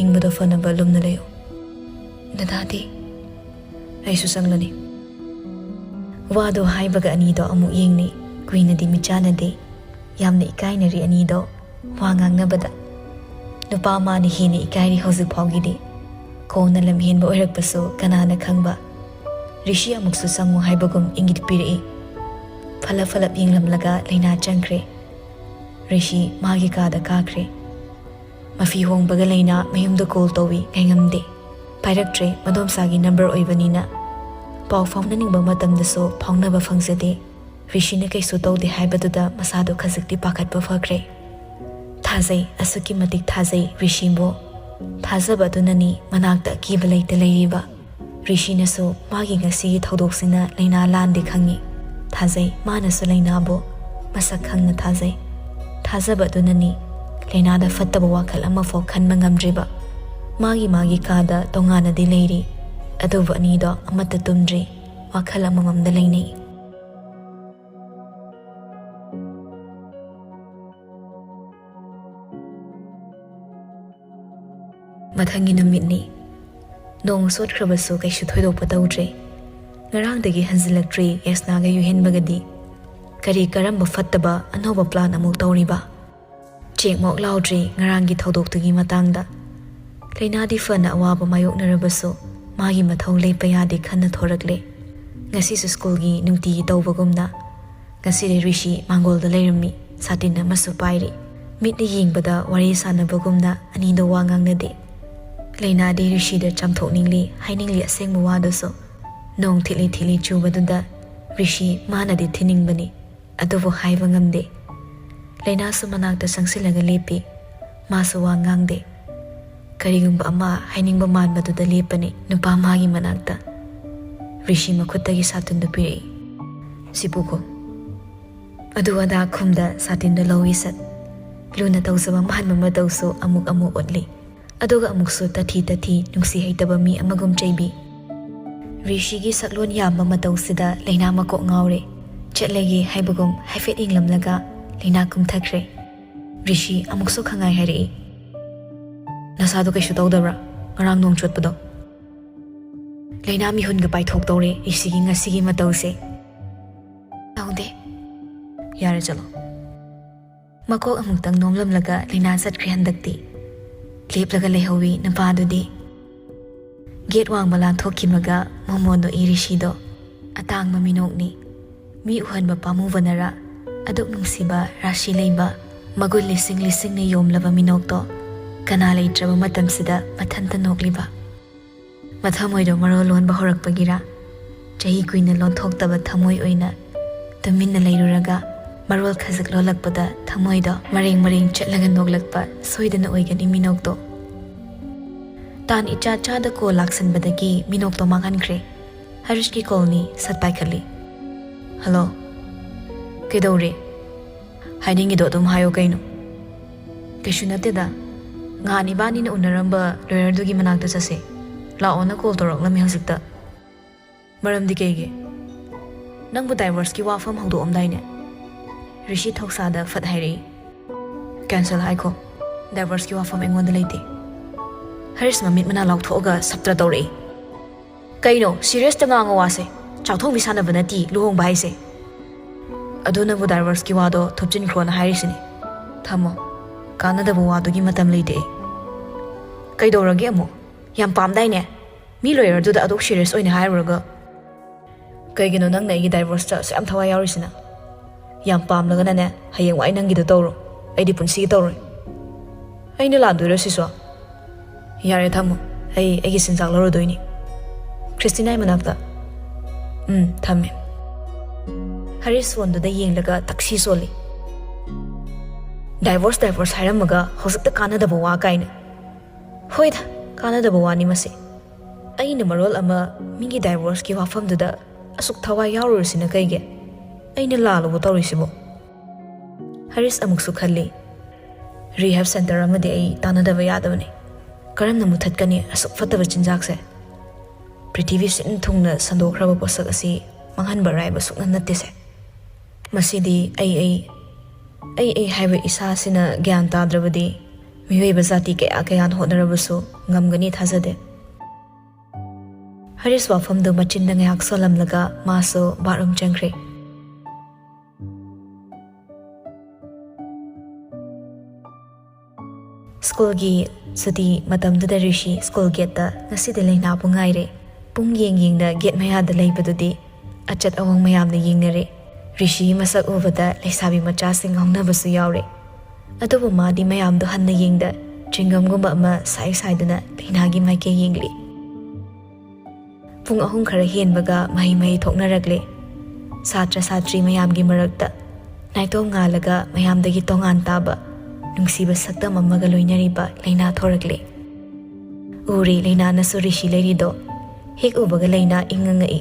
ꯏꯪꯕꯗꯣ ꯐꯅꯕ ꯂꯨꯝꯅ ꯂꯩꯌꯨ꯫" "ꯗꯗꯥꯗꯤ?" "ꯑꯩꯁꯨ ꯆꯪꯂꯅꯤ꯫" ꯋꯥꯗꯣ ꯍꯥꯏꯕꯒ ꯑꯅꯤꯗꯣ ꯑꯃꯨꯛ ꯌꯦꯡꯅꯩ꯫ ꯀꯨꯏꯅꯗꯤ ꯃꯤꯠ ꯆꯥꯟꯅꯗꯦ꯫ ꯌꯥꯝꯅ ꯏꯀꯥꯏꯅꯔꯤ ꯑꯅꯤꯗꯣ ꯋꯥ ꯉꯥꯡꯅꯕꯗ꯫ ꯅꯨꯄꯥ ꯃꯥꯅ ꯍꯦꯟꯅ ꯏꯀꯥꯏꯔꯤ ꯍꯧꯖꯤꯛ ꯐꯥꯎꯒꯤꯗꯤ꯫ ꯀꯣꯟꯅ ꯂꯝꯍꯦꯟꯕ ꯑꯣꯏꯔꯛꯄꯁꯨ ꯀꯅꯥꯅ ꯈꯪꯕ꯫ ꯔꯤꯁꯤ ꯑꯃꯨꯛꯁꯨ ꯆꯪꯉꯨ ꯍꯥꯏꯕꯒꯨꯝ ꯏꯪꯒꯤꯠ ꯄꯤꯔꯛꯏ꯫ ꯐꯂꯞ ꯐꯂꯞ ꯌꯦꯡꯂꯝꯂꯒ ꯂꯩꯅꯥ ꯆꯪꯈ꯭ꯔꯦ꯫ ꯔꯤꯁꯤ ꯃꯥꯒꯤ ꯀꯥꯗ ꯀꯥꯈ꯭ꯔꯦ꯫ ꯃꯐꯤ ꯍꯣꯡꯕꯒ ꯂꯩꯅꯥ ꯃꯌꯨꯝꯗ ꯀꯣꯜ ꯇꯧꯏ, ꯉꯥꯏꯉꯝꯗꯦ꯫ ꯄꯥꯏꯔꯛꯇ꯭ꯔꯦ, ꯃꯗꯣꯝꯆꯥꯒꯤ ꯅꯝꯕꯔ ꯑꯣꯏꯕꯅꯤꯅ꯫ ꯄꯥꯎ ꯐꯥꯎꯅꯅꯤꯡꯕ ꯃꯇꯝꯗꯁꯨ ꯐꯥꯎꯅꯕ ꯐꯪꯖꯗꯦ꯫ ꯔꯤꯁꯤꯅ ꯀꯩꯁꯨ ꯇꯧꯗꯦ ꯍꯥꯏꯕꯗꯨꯗ ꯃꯁꯥꯗꯣ ꯈꯖꯤꯛꯇꯤ ꯄꯥꯈꯠꯄ ꯐꯈ꯭ꯔꯦ꯫ ꯊꯥꯖꯩ, ꯑꯁꯨꯛꯀꯤ ꯃꯇꯤꯛ ꯊꯥꯖꯩ ꯔꯤꯁꯤꯕꯨ꯫ ꯊꯥꯖꯕ ꯑꯗꯨꯅꯅꯤ ꯃꯅꯥꯛꯇ ꯑꯀꯤꯕ ꯂꯩꯇ ꯂꯩꯔꯤꯕ꯫ ꯔꯤꯁꯤꯅꯁꯨ ꯃꯥꯒꯤ ꯉꯁꯤꯒꯤ ꯊꯧꯗꯣꯛꯁꯤꯅ ꯂꯩꯅꯥ ꯂꯥꯟꯗꯦ ꯈꯪꯉꯤ꯫ ꯊꯥꯖꯩ, ꯃꯥꯅꯁꯨ ꯂꯩꯅꯥꯕꯨ ꯃꯁꯛ ꯈꯪꯅ ꯊꯥꯖꯩ꯫ ꯊꯥꯖꯕ ꯑꯗꯨꯅꯅꯤ ꯂꯩꯅꯥꯗ ꯐꯠꯇꯕ ꯋꯥꯈꯜ ꯑꯃꯐꯥꯎ ꯈꯟꯕ ꯉꯝꯗ꯭ꯔꯤꯕ꯫ ꯃꯥꯒꯤ ꯃꯥꯒꯤ ꯀꯥꯗ ꯇꯣꯉꯥꯟꯅꯗꯤ ꯂꯩꯔꯤ, ꯑꯗꯨꯕꯨ ꯑꯅꯤꯗꯣ ꯑꯃꯠꯇ ꯇꯨꯝꯗ꯭ꯔꯤ, ꯋꯥꯈꯜ ꯑꯃꯃꯝꯗ ꯂꯩꯅꯩ꯫ ꯃꯊꯪꯒꯤ ꯅꯨꯃꯤꯠꯅꯤ꯫ ꯅꯣꯡ ꯆꯣꯠꯈ꯭ꯔꯕꯁꯨ ꯀꯩꯁꯨ ꯊꯣꯏꯗꯣꯛꯄ ꯇꯧꯗ꯭ꯔꯦ꯫ ꯉꯔꯥꯡꯗꯒꯤ ꯍꯟꯖꯤꯜꯂꯛꯇ꯭ꯔꯤ ꯌꯥꯁꯅꯥꯒ ꯌꯨꯍꯦꯟꯕꯒꯗꯤ꯫ ꯀꯔꯤ ꯀꯔꯝꯕ ꯐꯠꯇꯕ ꯑꯅꯧꯕ ꯄ꯭ꯂꯥꯟ ꯑꯃꯨꯛ ꯇꯧꯔꯤꯕ? ꯆꯦꯛꯃꯣꯛ ꯂꯥꯎꯗ꯭ꯔꯤ ꯉꯔꯥꯡꯒꯤ ꯊꯧꯗꯣꯛꯇꯨꯒꯤ ꯃꯇꯥꯡꯗ꯫ ꯂꯩꯅꯥꯗꯤ ꯐꯅ ꯑꯋꯥꯕ ꯃꯥꯌꯣꯛꯅꯔꯕꯁꯨ ꯃꯥꯒꯤ ꯃꯊꯧ ꯂꯦꯞꯄ ꯌꯥꯗꯦ ꯈꯟꯅ ꯊꯣꯔꯛꯂꯦ꯫ ꯉꯁꯤꯁꯨ ꯁ꯭ꯀꯨꯜꯒꯤ ꯅꯨꯡꯇꯤꯒꯤ ꯇꯧꯕꯒꯨꯝꯅ ꯉꯁꯤꯗꯤ ꯔꯤꯁꯤ ꯃꯥꯡꯒꯣꯜꯗ ꯂꯩꯔꯝꯃꯤ, ꯁꯥꯇꯤꯟ ꯑꯃꯁꯨ ꯄꯥꯏꯔꯤ꯫ ꯃꯤꯠꯅ ꯌꯦꯡꯕꯗ ꯋꯥꯔꯤ ꯁꯥꯟꯅꯕꯒꯨꯝꯅ ꯑꯅꯤꯗꯣ ꯋꯥ ꯉꯥꯡꯅꯗꯦ꯫ ꯂꯩꯅꯥꯗꯤ ꯔꯤꯁꯤꯗ ꯆꯥꯝꯊꯣꯛꯅꯤꯡꯂꯤ, ꯍꯥꯏꯅꯤꯡꯂꯤ ꯑꯁꯦꯡꯕ ꯋꯥꯗꯨꯁꯨ꯫ ꯅꯣꯡ ꯊꯤꯠꯂꯤ ꯊꯤꯠꯂꯤ ꯆꯨꯕꯗꯨꯗ ꯔꯤꯁꯤ ꯃꯥꯅꯗꯤ ꯊꯤꯅꯤꯡꯕꯅꯤ, ꯑꯗꯨꯕꯨ ꯍꯥꯏꯕ ꯉꯝꯗꯦ꯫ ꯂꯩꯅꯥꯁꯨ ꯃꯅꯥꯛꯇ ꯆꯪꯁꯤꯜꯂꯒ ꯂꯦꯞꯄꯤ꯫ ꯃꯥꯁꯨ ꯋꯥ ꯉꯥꯡꯗꯦ꯫ ꯀꯔꯤꯒꯨꯝꯕ ꯑꯃ ꯍꯥꯏꯅꯤꯡꯕ ꯃꯥꯟꯕꯗꯨꯗ ꯂꯦꯞꯄꯅꯤ ꯅꯨꯄꯥ ꯃꯥꯒꯤ ꯃꯅꯥꯛꯇ꯫ ꯔꯤꯁꯤ ꯃꯈꯨꯠꯇꯒꯤ ꯁꯥꯇꯤꯟꯗꯨ ꯄꯤꯔꯛꯏ꯫ "ꯁꯤ ꯄꯨꯈꯣ꯫" ꯑꯗꯨ ꯑꯗꯥ ꯈꯨꯝꯗ ꯁꯥꯇꯤꯟꯗꯨ ꯂꯧꯏ ꯁꯠ꯫ ꯂꯨꯅ ꯇꯧꯖꯕ ꯃꯥꯟꯕ ꯃꯇꯧꯁꯨ ꯑꯃꯨꯛ ꯑꯃꯨꯛ ꯎꯠꯂꯤ꯫ ꯑꯗꯨꯒ ꯑꯃꯨꯛꯁꯨ ꯇꯊꯤ ꯇꯊꯤ ꯅꯨꯡꯁꯤ ꯍꯩꯇꯕ ꯃꯤ ꯑꯃꯒꯨꯝ ꯆꯩꯕꯤ꯫ ꯔꯤꯁꯤꯒꯤ ꯁꯛꯂꯣꯟ ꯌꯥꯝꯕ ꯃꯇꯧꯁꯤꯗ ꯂꯩꯅꯥ ꯃꯀꯣꯛ ꯉꯥꯎꯔꯦ꯫ ꯆꯠꯂꯒꯦ ꯍꯥꯏꯕꯒꯨꯝ ꯍꯥꯏꯐꯦꯠ ꯌꯦꯡꯂꯝꯂꯒ ꯂꯩꯅꯥ ꯀꯨꯝꯊꯈ꯭ꯔꯦ꯫ ꯔꯤꯁꯤ ꯑꯃꯨꯛꯁꯨ ꯈꯪꯉꯥꯏ ꯍꯥꯏꯔꯛꯏ, "ꯅꯁꯥꯗꯣ ꯀꯩꯁꯨ ꯇꯧꯗꯕ꯭ꯔꯥ ꯉꯔꯥꯡ ꯅꯣꯡ ꯆꯣꯠꯄꯗꯣ?" ꯂꯩꯅꯥ ꯃꯤꯍꯨꯟꯒ ꯄꯥꯏꯊꯣꯛꯇꯧꯔꯦ ꯔꯤꯁꯤꯒꯤ ꯉꯁꯤꯒꯤ ꯃꯇꯧꯁꯦ꯫ "ꯇꯧꯗꯦ꯫" "ꯌꯥꯔꯦ, ꯆꯠꯂꯣ꯫" ꯃꯀꯣꯛ ꯑꯃꯨꯛꯇꯪ ꯅꯣꯝꯂꯝꯂꯒ ꯂꯤꯅꯥ ꯆꯠꯈ꯭ꯔꯦ ꯍꯟꯗꯛꯇꯤ꯫ ꯂꯦꯞꯂꯒ ꯂꯩꯍꯧꯋꯤ ꯅꯨꯄꯥꯗꯨꯗꯤ꯫ ꯒꯦꯠ ꯋꯥꯡꯃ ꯂꯥꯟꯊꯣꯛꯈꯤꯕꯒ ꯃꯣꯃꯣꯟ ꯅꯣꯛꯏ ꯔꯤꯁꯤꯗꯣ꯫ ꯑꯇꯥꯡꯕ ꯃꯤꯅꯣꯛꯅꯤ꯫ ꯃꯤ ꯎꯍꯟꯕ ꯄꯥꯝꯃꯨꯕꯅꯔꯥ, ꯑꯗꯨꯛ ꯅꯨꯡꯁꯤꯕ, ꯔꯥꯁꯤ ꯂꯩꯕ, ꯃꯒꯨꯟ ꯂꯤꯁꯤꯡ ꯂꯤꯁꯤꯡꯅ ꯌꯣꯝꯂꯕ ꯃꯤꯅꯣꯛꯇꯣ ꯀꯅꯥ ꯂꯩꯇ꯭ꯔꯕ ꯃꯇꯝꯁꯤꯗ ꯃꯊꯟꯇ ꯅꯣꯛꯂꯤꯕ꯫ ꯃꯊꯃꯣꯏꯗꯣ ꯃꯔꯣꯜ ꯂꯣꯟꯕ ꯍꯧꯔꯛꯄꯒꯤꯔꯥ, ꯆꯍꯤ ꯀꯨꯏꯅ ꯂꯣꯟꯊꯣꯛꯇꯕ ꯊꯃꯣꯏ ꯑꯣꯏꯅ ꯇꯨꯃꯤꯟꯅ ꯂꯩꯔꯨꯔꯒ ꯃꯔꯣꯜ ꯈꯖꯤꯛ ꯂꯣꯜꯂꯛꯄꯗ ꯊꯃꯣꯏꯗꯣ ꯃꯔꯦꯡ ꯃꯔꯦꯡ ꯆꯠꯂꯒ ꯅꯣꯛꯂꯛꯄ ꯁꯣꯏꯗꯅ ꯑꯣꯏꯒꯅꯤ ꯃꯤꯅꯣꯛꯇꯣ꯫ ꯇꯥꯟ ꯏꯆꯥ ꯆꯥꯗ ꯀꯣꯜ ꯂꯥꯛꯁꯟꯕꯗꯒꯤ ꯃꯤꯅꯣꯛꯇꯣ ꯃꯥꯡꯍꯟꯈ꯭ꯔꯦ꯫ ꯍꯔꯤꯁꯀꯤ ꯀꯣꯜꯅꯤ꯫ ꯁꯠ ꯄꯥꯏꯈꯠꯂꯤ꯫ "ꯍꯜꯂꯣ꯫ ꯀꯩꯗꯧꯔꯦ? ꯍꯥꯏꯅꯤꯡꯉꯤꯗꯣ ꯑꯗꯨꯝ ꯍꯥꯏꯌꯣ ꯀꯩꯅꯣ?" "ꯀꯩꯁꯨ ꯅꯠꯇꯦꯗ꯫ ꯉꯍꯥꯟ ꯏꯕꯥꯅꯤꯅ ꯎꯅꯔꯝꯕ ꯂꯣꯌꯔꯗꯨꯒꯤ ꯃꯅꯥꯛꯇ ꯆꯠꯁꯦ꯫ ꯂꯥꯛꯑꯣꯅ ꯀꯣꯜ ꯇꯧꯔꯛꯂꯝꯃꯦ ꯍꯧꯖꯤꯛꯇ꯫" "ꯃꯔꯝꯗꯤ ꯀꯩꯒꯤ? ꯅꯪꯕꯨ ꯗꯥꯏꯚꯣꯔꯁꯀꯤ ꯋꯥꯐꯝ ꯍꯧꯗꯣꯛꯑꯝꯗꯥꯏꯅꯦ?" ꯔꯤꯁꯤ ꯊꯧꯁꯥꯗ ꯐꯠ ꯍꯥꯏꯔꯛꯏ꯫ "ꯀꯦꯟꯁꯦꯜ ꯍꯥꯏꯈꯣ꯫ ꯗꯥꯏꯚꯣꯔꯁꯀꯤ ꯋꯥꯐꯝ ꯑꯩꯉꯣꯟꯗ ꯂꯩꯇꯦ꯫" ꯍꯔꯤꯁ ꯃꯃꯤꯠ ꯃꯅꯥ ꯂꯥꯎꯊꯣꯛꯑꯒ ꯁꯞꯇ꯭ꯔ ꯇꯧꯔꯛꯏ꯫ "ꯀꯩꯅꯣ? ꯁꯤꯔꯤꯌꯁꯇ ꯉꯥꯡꯉꯣ ꯋꯥꯁꯦ꯫ ꯆꯥꯛꯊꯣꯡꯕꯤ ꯁꯥꯟꯅꯕ ꯅꯠꯇꯤ ꯂꯨꯍꯣꯡꯕ ꯍꯥꯏꯁꯦ꯫ ꯑꯗꯨꯅꯕꯨ ꯗꯥꯏꯚꯣꯔꯁꯀꯤ ꯋꯥꯗꯣ ꯊꯨꯞꯆꯤꯟꯈ꯭ꯔꯣꯅ ꯍꯥꯏꯔꯤꯁꯤꯅꯤ꯫ ꯊꯝꯃꯣ꯫ ꯀꯥꯟꯅꯗꯕ ꯋꯥꯗꯨꯒꯤ ꯃꯇꯝ ꯂꯩꯇꯦ ꯑꯩ꯫" "ꯀꯩꯗꯧꯔꯒꯦ ꯑꯃꯨꯛ? ꯌꯥꯝ ꯄꯥꯝꯗꯥꯏꯅꯦ? ꯃꯤ ꯂꯣꯌꯔꯗꯨꯗ ꯑꯗꯨꯛ ꯁꯤꯔꯤꯌꯁ ꯑꯣꯏꯅ ꯍꯥꯏꯔꯨꯔꯒ?" "ꯀꯩꯒꯤꯅꯣ ꯅꯪꯅ ꯑꯩꯒꯤ ꯗꯥꯏꯚꯣꯔꯁꯇ ꯑꯁꯨꯛ ꯌꯥꯝ ꯊꯋꯥꯏ ꯌꯥꯎꯔꯤꯁꯤꯅ? ꯌꯥꯝ ꯄꯥꯝꯂꯒꯅꯅꯦ, ꯍꯌꯦꯡꯋꯥꯏ ꯅꯪꯒꯤꯗꯣ ꯇꯧꯔꯣ꯫ ꯑꯩꯗꯤ ꯄꯨꯟꯁꯤꯒꯤ ꯇꯧꯔꯣꯏ꯫" "ꯑꯩꯅ ꯂꯥꯟꯗꯣꯏꯔꯣ ꯁꯤꯁꯨ?" "ꯌꯥꯔꯦ, ꯊꯝꯃꯣ꯫ ꯑꯩ ꯑꯩꯒꯤ ꯆꯤꯟꯖꯥꯛ ꯂꯧꯔꯨꯗꯣꯏꯅꯤ꯫ ꯈ꯭ꯔꯤꯁꯇꯤꯅꯥꯒꯤ ꯃꯅꯥꯛꯇ꯫ ꯎꯝ, ꯊꯝꯃꯦ꯫" ꯍꯔꯤꯁ ꯐꯣꯟꯗꯨꯗ ꯌꯦꯡꯂꯒ ꯇꯛꯁꯤ ꯁꯣꯜꯂꯤ꯫ "ꯗꯥꯏꯚꯣꯔꯁ, ꯗꯥꯏꯚꯣꯔꯁ ꯍꯥꯏꯔꯝꯃꯒ ꯍꯧꯖꯤꯛꯇ ꯀꯥꯟꯅꯗꯕ ꯋꯥ ꯀꯥꯏꯅ꯫ ꯍꯣꯏꯗ, ꯀꯥꯟꯅꯗꯕ ꯋꯥꯅꯤ ꯃꯁꯤ꯫ ꯑꯩꯅ ꯃꯔꯣꯜ ꯑꯃ ꯃꯤꯒꯤ ꯗꯥꯏꯚꯣꯔꯁꯀꯤ ꯋꯥꯐꯝꯗꯨꯗ ꯑꯁꯨꯛ ꯊꯋꯥꯏ ꯌꯥꯎꯔꯨꯔꯤꯁꯤꯅ ꯀꯩꯒꯤ? ꯑꯩꯅ ꯂꯥꯜꯂꯕꯣ ꯇꯧꯔꯤꯁꯤꯕꯣ?" ꯍꯔꯤꯁ ꯑꯃꯨꯛꯁꯨ ꯈꯜꯂꯤ, "ꯔꯤꯍꯦꯕ ꯁꯦꯟꯇꯔ ꯑꯃꯗꯤ ꯑꯩ ꯇꯥꯟꯅꯗꯕ ꯌꯥꯗꯕꯅꯤ꯫ ꯀꯔꯝꯅ ꯃꯨꯊꯠꯀꯅꯤ ꯑꯁꯨꯛ ꯐꯠꯇꯕ ꯆꯤꯟꯖꯥꯛꯁꯦ? ꯄ꯭ꯔꯤꯊꯤꯕꯤ ꯁꯤꯟ ꯊꯨꯡꯅ ꯁꯟꯗꯣꯛꯈ꯭ꯔꯕ ꯄꯣꯠꯁꯛ ꯑꯁꯤ ꯃꯥꯡꯍꯟꯕ ꯑꯔꯥꯏꯕ ꯁꯨꯛꯅ ꯅꯠꯇꯦꯁꯦ꯫ ꯃꯁꯤꯗꯤ ꯑꯩ, ꯑꯩ, ꯑꯩ, ꯑꯩ ꯍꯥꯏꯕ ꯏꯁꯥꯁꯤꯅ ꯒ꯭ꯌꯥꯟ ꯇꯥꯗ꯭ꯔꯕꯗꯤ ꯃꯤꯑꯣꯏꯕ ꯖꯥꯇꯤ ꯀꯌꯥ ꯀꯌꯥꯅ ꯍꯣꯠꯅꯔꯕꯁꯨ ꯉꯝꯒꯅꯤ ꯊꯥꯖꯗꯦ꯫" ꯍꯔꯤꯁ ꯋꯥꯐꯝꯗꯨ ꯃꯆꯤꯟꯗ ꯉꯥꯏꯍꯥꯛ ꯁꯣꯜꯂꯝꯂꯒ ꯃꯥꯁꯨ ꯕꯥꯠꯔꯨꯝ ꯆꯪꯈ꯭ꯔꯦ꯫ ꯁ꯭ꯀꯨꯜꯒꯤ ꯁꯨꯇꯤ ꯃꯇꯝꯗꯨꯗ ꯔꯤꯁꯤ ꯁ꯭ꯀꯨꯜ ꯒꯦꯠꯇ ꯉꯁꯤꯗꯤ ꯂꯩꯅꯥꯕꯨ ꯉꯥꯏꯔꯦ꯫ ꯄꯨꯡ ꯌꯦꯡ ꯌꯦꯡꯅ ꯒꯦꯠ ꯃꯌꯥꯗ ꯂꯩꯕꯗꯨꯗꯤ ꯑꯆꯠ ꯑꯋꯣꯡ ꯃꯌꯥꯝꯅ ꯌꯦꯡꯅꯔꯦ꯫ ꯔꯤꯁꯤꯒꯤ ꯃꯁꯛ ꯎꯕꯗ ꯂꯩꯁꯥꯕꯤ ꯃꯆꯥꯁꯤꯡ ꯉꯥꯎꯅꯕꯁꯨ ꯌꯥꯎꯔꯦ꯫ ꯑꯗꯨꯕꯨ ꯃꯥꯗꯤ ꯃꯌꯥꯝꯗꯣ ꯍꯟꯅ ꯌꯦꯡꯗ ꯆ꯭ꯋꯤꯡꯒꯝꯒꯨꯝꯕ ꯑꯃ ꯁꯥꯏ ꯁꯥꯏꯗꯨꯅ ꯂꯩꯅꯥꯒꯤ ꯃꯥꯏꯀꯩ ꯌꯦꯡꯂꯤ꯫ ꯄꯨꯡ ꯑꯍꯨꯝ ꯈꯔ ꯍꯦꯟꯕꯒ ꯃꯍꯩ ꯃꯍꯩ ꯊꯣꯛꯅꯔꯛꯂꯦ꯫ ꯁꯥꯇ꯭ꯔ ꯁꯥꯇ꯭ꯔꯤ ꯃꯌꯥꯝꯒꯤ ꯃꯔꯛꯇ ꯅꯥꯏꯇꯣꯝ ꯉꯥꯜꯂꯒ ꯃꯌꯥꯝꯗꯒꯤ ꯇꯣꯉꯥꯟ ꯇꯥꯕ ꯅꯨꯡꯁꯤꯕ ꯁꯛꯇꯝ ꯑꯃꯒ ꯂꯣꯏꯅꯔꯤꯕ ꯂꯩꯅꯥ ꯊꯣꯔꯛꯂꯦ꯫ ꯎꯔꯦ ꯂꯩꯅꯥꯅꯁꯨ ꯔꯤꯁꯤ ꯂꯩꯔꯤꯗꯣ꯫ ꯍꯦꯛ ꯎꯕꯒ ꯂꯩꯅꯥ ꯏꯪꯉꯉꯛꯏ꯫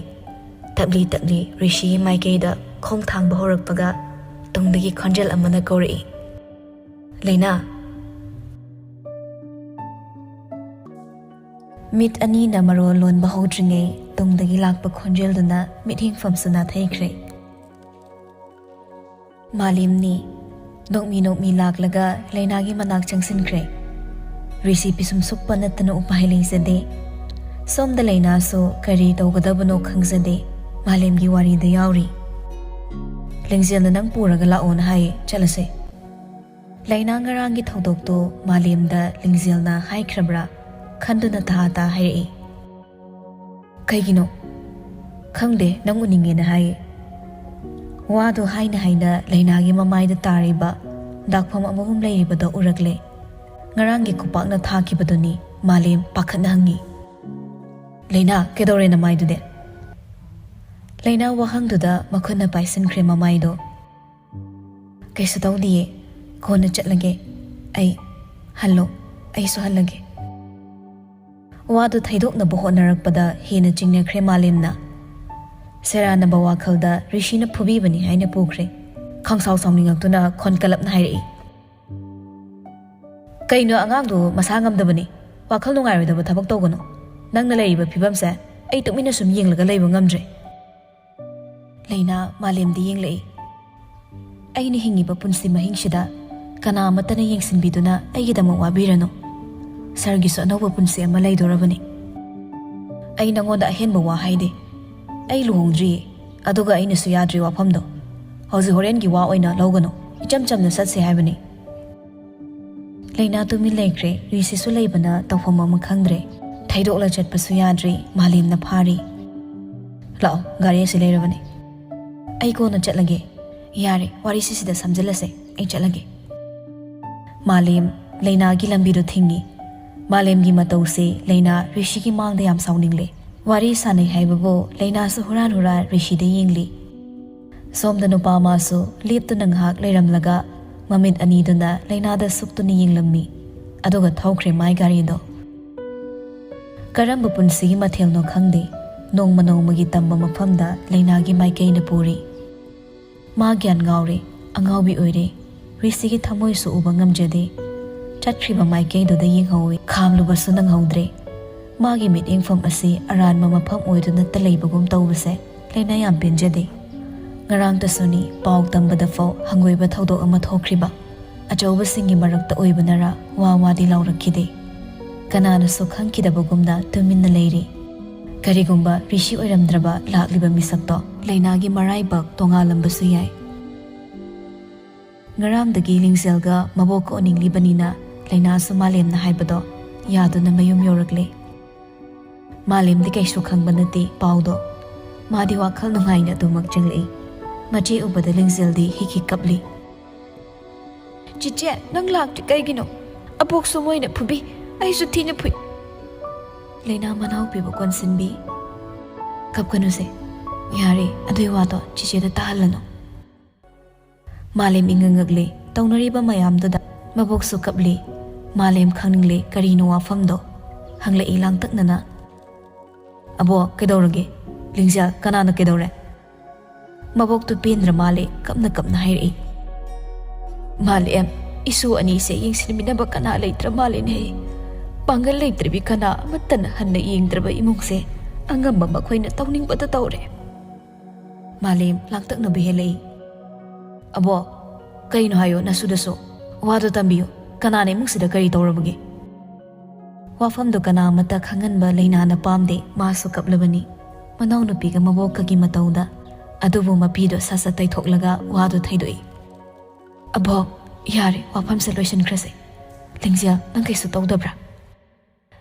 ꯇꯞꯂꯤ ꯇꯞꯂꯤ ꯔꯤꯁꯤꯒꯤ ꯃꯥꯏꯀꯩꯗ ꯈꯣꯡ ꯊꯥꯡꯕ ꯍꯧꯔꯛꯄꯒ ꯇꯨꯡꯗꯒꯤ ꯈꯣꯟꯖꯦꯜ ꯑꯃꯅ ꯀꯧꯔꯛꯏ, "ꯂꯩꯅꯥ!" ꯃꯤꯠ ꯑꯅꯤꯅ ꯃꯔꯣꯜ ꯂꯣꯟꯕ ꯍꯧꯗ꯭ꯔꯤꯉꯩ ꯇꯨꯡꯗꯒꯤ ꯂꯥꯛꯄ ꯈꯣꯟꯖꯦꯜꯗꯨꯅ ꯃꯤꯠꯌꯦꯡꯐꯝꯁꯨ ꯅꯥꯊꯩꯈ꯭ꯔꯦ꯫ ꯃꯥꯂꯦꯝꯅꯤ꯫ ꯅꯣꯛꯃꯤ ꯅꯣꯛꯃꯤ ꯂꯥꯛꯂꯒ ꯂꯩꯅꯥꯒꯤ ꯃꯅꯥꯛ ꯆꯪꯁꯤꯟꯈ꯭ꯔꯦ꯫ ꯔꯤꯁꯤ ꯄꯤꯁꯨꯝ ꯁꯨꯛꯄ ꯅꯠꯇꯅ ꯎꯄꯥꯏ ꯂꯩꯖꯗꯦ꯫ ꯁꯣꯝꯗ ꯂꯩꯅꯥꯁꯨ ꯀꯔꯤ ꯇꯧꯒꯗꯕꯅꯣ ꯈꯪꯖꯗꯦ꯫ ꯃꯥꯂꯦꯝꯒꯤ ꯋꯥꯔꯤꯗ ꯌꯥꯎꯔꯤ꯫ "ꯂꯤꯡꯖꯦꯜꯅ ꯅꯪ ꯄꯨꯔꯒ ꯂꯥꯛꯑꯣꯅ ꯍꯥꯏꯌꯦ, ꯆꯠꯂꯁꯦ꯫" ꯂꯩꯅꯥ ꯉꯔꯥꯡꯒꯤ ꯊꯧꯗꯣꯛꯇꯣ ꯃꯥꯂꯦꯝꯗ ꯂꯤꯡꯖꯦꯜꯅ ꯍꯥꯏꯈ꯭ꯔꯕ꯭ꯔꯥ ꯈꯟꯗꯨꯅ ꯇꯥ ꯇꯥ ꯍꯥꯏꯔꯛꯏ꯫ "ꯀꯩꯒꯤꯅꯣ?" "ꯈꯪꯗꯦ, ꯅꯪ ꯎꯅꯤꯡꯉꯦꯅ ꯍꯥꯏꯌꯦ꯫" ꯋꯥꯗꯣ ꯍꯥꯏꯅ ꯍꯥꯏꯅ ꯂꯩꯅꯥꯒꯤ ꯃꯃꯥꯏꯗ ꯇꯥꯔꯤꯕ ꯗꯥꯛꯐꯝ ꯑꯃꯍꯨꯝ ꯂꯩꯔꯤꯕꯗꯣ ꯎꯔꯛꯂꯦ꯫ ꯉꯔꯥꯡꯒꯤ ꯈꯨꯄꯥꯛꯅ ꯊꯥꯈꯤꯕꯗꯨꯅꯤ꯫ ꯃꯥꯂꯦꯝ ꯄꯥꯈꯠꯅ ꯍꯪꯉꯤ, "ꯂꯩꯅꯥ, ꯀꯩꯗꯧꯔꯦ ꯅꯃꯥꯏꯗꯨꯗꯤ?" ꯂꯩꯅꯥ ꯋꯥꯍꯪꯗꯨꯗ ꯃꯈꯨꯠꯅ ꯄꯥꯏꯁꯤꯟꯈ꯭ꯔꯦ ꯃꯃꯥꯏꯗꯣ꯫ "ꯀꯩꯁꯨ ꯇꯧꯗꯤꯌꯦ, ꯀꯣꯟꯅ ꯆꯠꯂꯒꯦ꯫ ꯑꯩ ꯍꯜꯂꯣ, ꯑꯩꯁꯨ ꯍꯜꯂꯒꯦ꯫" ꯋꯥꯗꯨ ꯊꯩꯗꯣꯛꯅꯕ ꯍꯣꯠꯅꯔꯛꯄꯗ ꯍꯦꯟꯅ ꯆꯤꯡꯅꯈ꯭ꯔꯦ ꯃꯥꯂꯦꯝꯅ꯫ ꯁꯦꯔꯥꯟꯅꯕ ꯋꯥꯈꯜꯗ ꯔꯤꯁꯤꯅ ꯐꯨꯕꯤꯕꯅꯤ ꯍꯥꯏꯅ ꯄꯨꯈ꯭ꯔꯦ꯫ ꯈꯪꯁꯥꯎ ꯁꯥꯎꯅꯤꯡꯉꯛꯇꯨꯅ ꯈꯣꯟ ꯀꯜꯂꯞꯅ ꯍꯥꯏꯔꯛꯏ, "ꯀꯩꯅꯣ, ꯑꯉꯥꯡꯗꯨ ꯃꯁꯥ ꯉꯝꯗꯕꯅꯤ, ꯋꯥꯈꯜ ꯅꯨꯡꯉꯥꯏꯔꯣꯏꯗꯕ ꯊꯕꯛ ꯇꯧꯒꯅꯨ꯫ ꯅꯪꯅ ꯂꯩꯔꯤꯕ ꯐꯤꯕꯝꯁꯦ ꯑꯩ ꯇꯨꯃꯤꯟꯅ ꯁꯨꯝ ꯌꯦꯡꯂꯒ ꯂꯩꯕ ꯉꯝꯗ꯭ꯔꯦ꯫" ꯂꯩꯅꯥ ꯃꯥꯂꯦꯝꯗ ꯌꯦꯡꯂꯛꯏ꯫ "ꯑꯩꯅ ꯍꯤꯡꯉꯤꯕ ꯄꯨꯟꯁꯤ ꯃꯍꯤꯡꯁꯤꯗ ꯀꯅꯥ ꯑꯃꯠꯇꯅ ꯌꯦꯡꯁꯤꯟꯕꯤꯗꯨꯅ ꯑꯩꯒꯤꯗꯃꯛ ꯋꯥꯕꯤꯔꯅꯨ꯫ ꯁꯥꯔꯒꯤꯁꯨ ꯑꯅꯧꯕ ꯄꯨꯟꯁꯤ ꯑꯃ ꯂꯩꯗꯣꯔꯕꯅꯤ꯫ ꯑꯩ ꯅꯉꯣꯟꯗ ꯑꯍꯦꯟꯕ ꯋꯥ ꯍꯥꯏꯗꯦ꯫ ꯑꯩ ꯂꯨꯍꯣꯡꯗ꯭ꯔꯤꯌꯦ, ꯑꯗꯨꯒ ꯑꯩꯅꯁꯨ ꯌꯥꯗ꯭ꯔꯤ ꯋꯥꯐꯝꯗꯣ꯫ ꯍꯧꯖꯤꯛ ꯍꯣꯔꯦꯟꯒꯤ ꯋꯥ ꯑꯣꯏꯅ ꯂꯧꯒꯅꯨ, ꯏꯆꯝ ꯆꯝꯅ ꯆꯠꯁꯦ ꯍꯥꯏꯕꯅꯤ꯫" ꯂꯩꯅꯥ ꯇꯨꯃꯤꯟ ꯂꯩꯈ꯭ꯔꯦ꯫ ꯔꯤꯁꯤꯁꯨ ꯂꯩꯕꯅ ꯇꯧꯐꯝ ꯑꯃ ꯈꯪꯗ꯭ꯔꯦ꯫ ꯊꯩꯗꯣꯛꯂ ꯆꯠꯄꯁꯨ ꯌꯥꯗ꯭ꯔꯤ꯫ ꯃꯥꯂꯦꯝꯅ ꯐꯥꯔꯤ꯫ "ꯂꯥꯛꯑꯣ, ꯒꯥꯔꯤ ꯑꯁꯤ ꯂꯩꯔꯕꯅꯤ꯫ ꯑꯩ ꯀꯣꯟꯅ ꯆꯠꯂꯒꯦ꯫ ꯌꯥꯔꯦ, ꯋꯥꯔꯤꯁꯤ ꯁꯤꯗ ꯁꯝꯖꯤꯜꯂꯁꯦ꯫ ꯑꯩ ꯆꯠꯂꯒꯦ꯫" ꯃꯥꯂꯦꯝ ꯂꯩꯅꯥꯒꯤ ꯂꯝꯕꯤꯗꯣ ꯊꯤꯡꯉꯤ꯫ ꯃꯥꯂꯦꯝꯒꯤ ꯃꯇꯧꯁꯦ ꯂꯩꯅꯥ ꯔꯤꯁꯤꯒꯤ ꯃꯥꯡꯗ ꯌꯥꯝ ꯁꯥꯎꯅꯤꯡꯂꯦ꯫ ꯋꯥꯔꯤ ꯁꯥꯟꯅꯩ ꯍꯥꯏꯕꯕꯨ ꯂꯩꯅꯥꯁꯨ ꯍꯨꯔꯥꯟ ꯍꯨꯔꯥꯟ ꯔꯤꯁꯤꯗ ꯌꯦꯡꯂꯤ꯫ ꯁꯣꯝꯗ ꯅꯨꯄꯥ ꯑꯃꯁꯨ ꯂꯦꯞꯇꯨꯅ ꯉꯥꯏꯍꯥꯛ ꯂꯩꯔꯝꯂꯒ ꯃꯃꯤꯠ ꯑꯅꯤꯗꯨꯅ ꯂꯩꯅꯥꯗ ꯁꯨꯛꯇꯨꯅ ꯌꯦꯡꯂꯝꯃꯤ꯫ ꯑꯗꯨꯒ ꯊꯧꯈ꯭ꯔꯦ ꯃꯥꯏ ꯒꯥꯔꯤꯗꯣ꯫ ꯀꯔꯝꯕ ꯄꯨꯟꯁꯤꯒꯤ ꯃꯊꯦꯜꯅꯣ ꯈꯪꯗꯦ, ꯅꯣꯡꯃ ꯅꯣꯡꯃꯒꯤ ꯇꯝꯕ ꯃꯐꯝꯗ ꯂꯩꯅꯥꯒꯤ ꯃꯥꯏꯀꯩꯅ ꯄꯨꯔꯤ꯫ ꯃꯥ ꯒ꯭ꯌꯥꯟ ꯉꯥꯎꯔꯦ, ꯑꯉꯥꯎꯕꯤ ꯑꯣꯏꯔꯦ꯫ ꯔꯤꯁꯤꯒꯤ ꯊꯃꯣꯏꯁꯨ ꯎꯕ ꯉꯝꯖꯗꯦ꯫ ꯆꯠꯈ꯭ꯔꯤꯕ ꯃꯥꯏꯀꯩꯗꯨꯗ ꯌꯦꯡꯍꯧꯏ, ꯈꯥꯝꯂꯨꯕꯁꯨ ꯅꯪꯍꯧꯗ꯭ꯔꯦ꯫ ꯃꯥꯒꯤ ꯃꯤꯠꯌꯦꯡꯐꯝ ꯑꯁꯤ ꯑꯔꯥꯟꯕ ꯃꯐꯝ ꯑꯣꯏꯗꯨꯅꯇ ꯂꯩꯕꯒꯨꯝ ꯇꯧꯕꯁꯦ ꯂꯩꯅꯥ ꯌꯥꯝ ꯄꯦꯟꯖꯗꯦ꯫ ꯉꯔꯥꯡꯇꯁꯨꯅꯤ ꯄꯥꯎ ꯇꯝꯕꯗ ꯐꯥꯎ ꯍꯪꯒꯣꯏꯕ ꯊꯧꯗꯣꯛ ꯑꯃ ꯊꯣꯛꯈ꯭ꯔꯤꯕ꯫ ꯑꯆꯧꯕꯁꯤꯡꯒꯤ ꯃꯔꯛꯇ ꯑꯣꯏꯕꯅꯔ ꯋꯥ ꯋꯥꯗꯤ ꯂꯥꯎꯔꯛꯈꯤꯗꯦ꯫ ꯀꯅꯥꯅꯁꯨ ꯈꯪꯈꯤꯗꯕꯒꯨꯝꯅ ꯇꯨꯃꯤꯟꯅ ꯂꯩꯔꯤ꯫ ꯀꯔꯤꯒꯨꯝꯕ ꯔꯤꯁꯤ ꯑꯣꯏꯔꯝꯗ꯭ꯔꯕ ꯂꯥꯛꯂꯤꯕ ꯃꯤꯁꯛꯇꯣ ꯂꯩꯅꯥꯒꯤ ꯃꯔꯥꯏꯕꯛ ꯇꯣꯉꯥꯜꯂꯝꯕꯁꯨ ꯌꯥꯏ꯫ ꯉꯔꯥꯡꯗꯒꯤ ꯂꯤꯡꯖꯦꯜꯒ ꯃꯕꯣꯛꯀ ꯎꯅꯤꯡꯂꯤꯕꯅꯤꯅ ꯂꯩꯅꯥꯁꯨ ꯃꯥꯂꯦꯝꯅ ꯍꯥꯏꯕꯗꯣ ꯌꯥꯗꯨꯅ ꯃꯌꯨꯝ ꯌꯧꯔꯛꯂꯦ꯫ ꯃꯥꯂꯦꯝꯗꯤ ꯀꯩꯁꯨ ꯈꯪꯕ ꯅꯠꯇꯦ ꯄꯥꯎꯗꯣ꯫ ꯃꯥꯗꯤ ꯋꯥꯈꯜ ꯅꯨꯡꯉꯥꯏꯅ ꯑꯗꯨꯃꯛ ꯆꯪꯂꯛꯏ꯫ ꯃꯆꯦ ꯎꯕꯗ ꯂꯤꯡꯖꯦꯜꯗꯤ ꯍꯤꯛ ꯍꯤꯛ ꯀꯞꯂꯤ꯫ "ꯆꯤꯆꯦ, ꯅꯪ ꯂꯥꯛꯇ꯭ꯔꯤ ꯀꯩꯒꯤꯅꯣ? ꯑꯕꯣꯛꯁꯨ ꯃꯣꯏꯅ ꯐꯨꯕꯤ, ꯑꯩꯁꯨ ꯊꯤꯅ ꯐꯨꯏ꯫" ꯂꯩꯅꯥ ꯃꯅꯥꯎꯄꯤꯕꯨ ꯀꯣꯟꯁꯤꯟꯕꯤ꯫ "ꯀꯞꯀꯅꯨꯁꯦ, ꯌꯥꯔꯦ, ꯑꯗꯨꯏ ꯋꯥꯗꯣ ꯆꯤꯆꯦꯗ ꯇꯥꯍꯜꯂꯅꯨ꯫" ꯃꯥꯂꯦꯝ ꯏꯉꯛꯉꯛꯂꯦ ꯇꯧꯅꯔꯤꯕ ꯃꯌꯥꯝꯗꯨꯗ꯫ ꯃꯕꯣꯛꯁꯨ ꯀꯞꯂꯤ꯫ ꯃꯥꯂꯦꯝ ꯈꯪꯅꯤꯡꯂꯦ ꯀꯔꯤꯅꯣ ꯋꯥꯐꯝꯗꯣ꯫ ꯍꯪꯂꯛꯏ ꯂꯥꯡꯇꯛꯅꯅ꯫ "ꯑꯕꯣꯛ, ꯀꯩꯗꯧꯔꯒꯦ? ꯂꯤꯡꯖꯦꯜ, ꯀꯅꯥꯅ ꯀꯩꯗꯧꯔꯦ?" ꯃꯕꯣꯛꯇꯨ ꯄꯦꯟꯗ꯭ꯔ ꯃꯥꯜꯂꯦ, ꯀꯞꯅ ꯀꯞꯅ ꯍꯥꯏꯔꯛꯏ꯫ "ꯃꯥꯂꯦꯝ, ꯏꯁꯨ ꯑꯅꯤꯁꯦ ꯌꯦꯡꯁꯤꯟꯕꯤꯅꯕ ꯀꯅꯥ ꯂꯩꯇ꯭ꯔ ꯃꯥꯜꯂꯦꯅꯦ꯫ ꯄꯥꯡꯒꯜ ꯂꯩꯇ꯭ꯔꯕꯤ ꯀꯅꯥ ꯑꯃꯠꯇꯅ ꯍꯟꯅ ꯌꯦꯡꯗ꯭ꯔꯕ ꯏꯃꯨꯡꯁꯦ ꯑꯉꯝꯕ ꯃꯈꯣꯏꯅ ꯇꯧꯅꯤꯡꯕꯗ ꯇꯧꯔꯦ꯫" ꯃꯥꯂꯦꯝ ꯂꯥꯡꯇꯛꯅꯕ ꯍꯦꯜꯂꯛꯏ꯫ "ꯑꯕꯣꯛ, ꯀꯩꯅꯣ ꯍꯥꯏꯌꯣ, ꯅꯁꯨꯗꯁꯨ ꯋꯥꯗꯣ ꯇꯝꯕꯤꯌꯨ꯫ ꯀꯅꯥꯅ ꯏꯃꯨꯡꯁꯤꯗ ꯀꯔꯤ ꯇꯧꯔꯕꯒꯦ?" ꯋꯥꯐꯝꯗꯣ ꯀꯅꯥ ꯑꯃꯠꯇ ꯈꯪꯍꯟꯕ ꯂꯩꯅꯥꯅ ꯄꯥꯝꯗꯦ, ꯃꯥꯁꯨ ꯀꯞꯂꯕꯅꯤ꯫ ꯃꯅꯥꯎꯅꯨꯄꯤꯒ ꯃꯕꯣꯛꯀꯒꯤ ꯃꯇꯧꯗ꯫ ꯑꯗꯨꯕꯨ ꯃꯄꯤꯗꯣ ꯁꯠ ꯁꯠ ꯇꯩꯊꯣꯛꯂꯒ ꯋꯥꯗꯣ ꯊꯩꯗꯣꯛꯏ꯫ "ꯑꯕꯣꯛ, ꯌꯥꯔꯦ, ꯋꯥꯐꯝꯁꯦ ꯂꯣꯏꯁꯤꯟꯈ꯭ꯔꯁꯦ꯫ "ꯂꯤꯡꯖꯦꯜ, ꯅꯪ ꯀꯩꯁꯨ ꯇꯧꯗꯕ꯭ꯔꯥ?"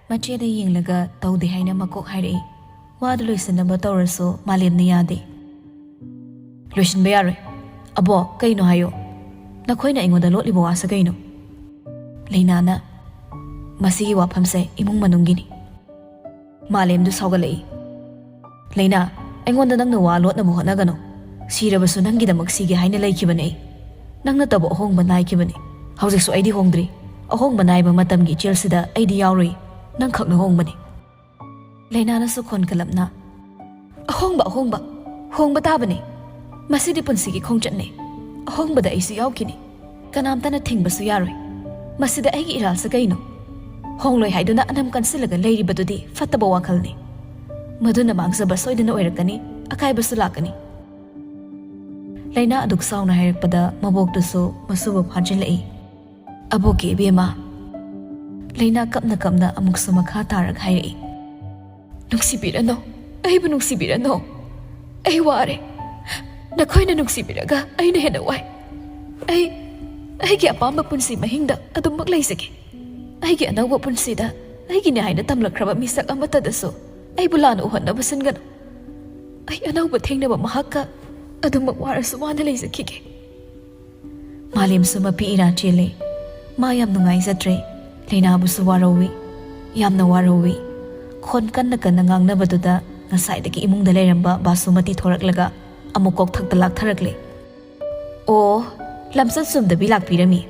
ꯃꯆꯦꯗ ꯌꯦꯡꯂꯒ ꯇꯧꯗꯦ ꯍꯥꯏꯅ ꯃꯀꯣꯛ ꯍꯥꯏꯔꯛꯏ꯫ ꯋꯥꯗꯨ ꯂꯣꯏꯁꯤꯟꯅꯕ ꯇꯧꯔꯁꯨ ꯃꯥꯂꯦꯝꯅ ꯌꯥꯗꯦ꯫ "ꯂꯣꯏꯁꯤꯟꯕ ꯌꯥꯔꯣꯏ꯫ ꯑꯕꯣ, ꯀꯩꯅꯣ ꯍꯥꯏꯌꯣ꯫ ꯅꯈꯣꯏꯅ ꯑꯩꯉꯣꯟꯗ ꯂꯣꯠꯂꯤꯕ ꯋꯥꯁꯦ ꯀꯩꯅꯣ?" ꯂꯩꯅꯥꯅ, "ꯃꯁꯤꯒꯤ ꯋꯥꯐꯝꯁꯦ ꯏꯃꯨꯡ ꯃꯅꯨꯡꯒꯤꯅꯤ꯫" ꯃꯥꯂꯦꯝꯗꯨ ꯁꯥꯎꯒꯠꯂꯛꯏ꯫ "ꯂꯩꯅꯥ, ꯑꯩꯉꯣꯟꯗ ꯅꯪꯅ ꯋꯥ ꯂꯣꯠꯅꯕ ꯍꯣꯠꯅꯒꯅꯨ꯫ ꯁꯤꯔꯕꯁꯨ ꯅꯪꯒꯤꯗꯃꯛ ꯁꯤꯒꯦ ꯍꯥꯏꯅ ꯂꯩꯈꯤꯕꯅꯦ ꯑꯩ꯫ ꯅꯪ ꯅꯠꯇꯕ ꯑꯍꯣꯡꯕ ꯅꯥꯏꯈꯤꯕꯅꯤ꯫ ꯍꯧꯖꯤꯛꯁꯨ ꯑꯩꯗꯤ ꯍꯣꯡꯗ꯭ꯔꯤ꯫ ꯑꯍꯣꯡꯕ ꯅꯥꯏꯕ ꯃꯇꯝꯒꯤ ꯏꯆꯦꯜꯁꯤꯗ ꯑꯩꯗꯤ ꯌꯥꯎꯔꯨꯏ꯫ ꯅꯪꯈꯛꯅ ꯍꯣꯡꯕꯅꯤ꯫" ꯂꯩꯅꯥꯅꯁꯨ ꯈꯣꯟ ꯀꯂꯞꯅ, "ꯑꯍꯣꯡꯕ, ꯑꯍꯣꯡꯕ, ꯍꯣꯡꯕ ꯇꯥꯕꯅꯤ꯫ ꯃꯁꯤꯗꯤ ꯄꯨꯟꯁꯤꯒꯤ ꯈꯣꯡꯆꯠꯅꯤ꯫ ꯑꯍꯣꯡꯕꯗ ꯑꯩꯁꯨ ꯌꯥꯎꯈꯤꯅꯤ꯫ ꯀꯅꯥꯝꯇꯅ ꯊꯤꯡꯕꯁꯨ ꯌꯥꯔꯣꯏ꯫ ꯃꯁꯤꯗ ꯑꯩꯒꯤ ꯏꯔꯥꯜꯁꯦ ꯀꯩꯅꯣ? ꯍꯣꯡꯂꯣꯏ ꯍꯥꯏꯗꯨꯅ ꯑꯅꯝ ꯀꯟꯁꯤꯜꯂꯒ ꯂꯩꯔꯤꯕꯗꯨꯗꯤ ꯐꯠꯇꯕ ꯋꯥꯈꯜꯅꯤ꯫ ꯃꯗꯨꯅ ꯃꯥꯡꯖꯕ ꯁꯣꯏꯗꯅ ꯑꯣꯏꯔꯛꯀꯅꯤ, ꯑꯀꯥꯏꯕꯁꯨ ꯂꯥꯛꯀꯅꯤ꯫" ꯂꯩꯅꯥ ꯑꯗꯨꯛ ꯁꯥꯎꯅ ꯍꯥꯏꯔꯛꯄꯗ ꯃꯕꯣꯛꯇꯨꯁꯨ ꯃꯁꯨꯕꯨ ꯐꯥꯖꯤꯜꯂꯛꯏ꯫ "ꯑꯕꯣꯛꯀꯤ ꯏꯕꯦꯝꯃ꯫" ꯂꯩꯅꯥ ꯀꯞꯅ ꯀꯞꯅ ꯑꯃꯨꯛꯁꯨ ꯃꯈꯥ ꯇꯥꯔꯒ ꯍꯥꯏꯔꯛꯏ꯫ "ꯅꯨꯡꯁꯤꯕꯤꯔꯅꯨ, ꯑꯩꯕꯨ ꯅꯨꯡꯁꯤꯕꯤꯔꯅꯨ꯫ ꯑꯩ ꯋꯥꯔꯦ꯫ ꯅꯈꯣꯏꯅ ꯅꯨꯡꯁꯤꯕꯤꯔꯒ ꯑꯩꯅ ꯍꯦꯟꯅ ꯋꯥꯏ꯫ ꯑꯩ ꯑꯩꯒꯤ ꯑꯄꯥꯝꯕ ꯄꯨꯟꯁꯤ ꯃꯍꯤꯡꯗ ꯑꯗꯨꯃꯛ ꯂꯩꯖꯒꯦ꯫ ꯑꯩꯒꯤ ꯑꯅꯧꯕ ꯄꯨꯟꯁꯤꯗ ꯑꯩꯒꯤꯅꯦ ꯍꯥꯏꯅ ꯇꯝꯂꯛꯈ꯭ꯔꯕ ꯃꯤꯁꯛ ꯑꯃꯠꯇꯗꯁꯨ ꯑꯩꯕꯨ ꯂꯥꯟꯅ ꯎꯍꯟꯅꯕ ꯁꯤꯟꯒꯅꯨ꯫ ꯑꯩ ꯑꯅꯧꯕ ꯊꯦꯡꯅꯕ ꯃꯍꯥꯛꯀ ꯑꯗꯨꯃꯛ ꯋꯥꯔꯁꯨ ꯋꯥꯅ ꯂꯩꯖꯈꯤꯒꯦ꯫" ꯃꯥꯂꯦꯝꯁꯨ ꯃꯄꯤ ꯏꯔꯥ ꯆꯦꯜꯂꯦ꯫ ꯃꯥ ꯌꯥꯝ ꯅꯨꯡꯉꯥꯏꯖꯗ꯭ꯔꯦ꯫ ꯂꯩꯅꯥꯕꯨꯁꯨ ꯋꯥꯔꯧꯏ, ꯌꯥꯝꯅ ꯋꯥꯔꯧꯏ꯫ ꯈꯣꯟ ꯀꯟꯅ ꯀꯟꯅ ꯉꯥꯡꯅꯕꯗꯨꯗ ꯉꯁꯥꯏꯗꯒꯤ ꯏꯃꯨꯡꯗ ꯂꯩꯔꯝꯕ ꯕꯥꯁꯨꯃꯇꯤ ꯊꯣꯔꯛꯂꯒ ꯑꯃꯨꯛ ꯀꯣꯛꯊꯛꯇ ꯂꯥꯛꯊꯔꯛꯂꯦ꯫ "ꯑꯣ, ꯂꯝꯆꯠ ꯆꯨꯝꯗꯕꯤ ꯂꯥꯛꯄꯤꯔꯝꯃꯤ꯫"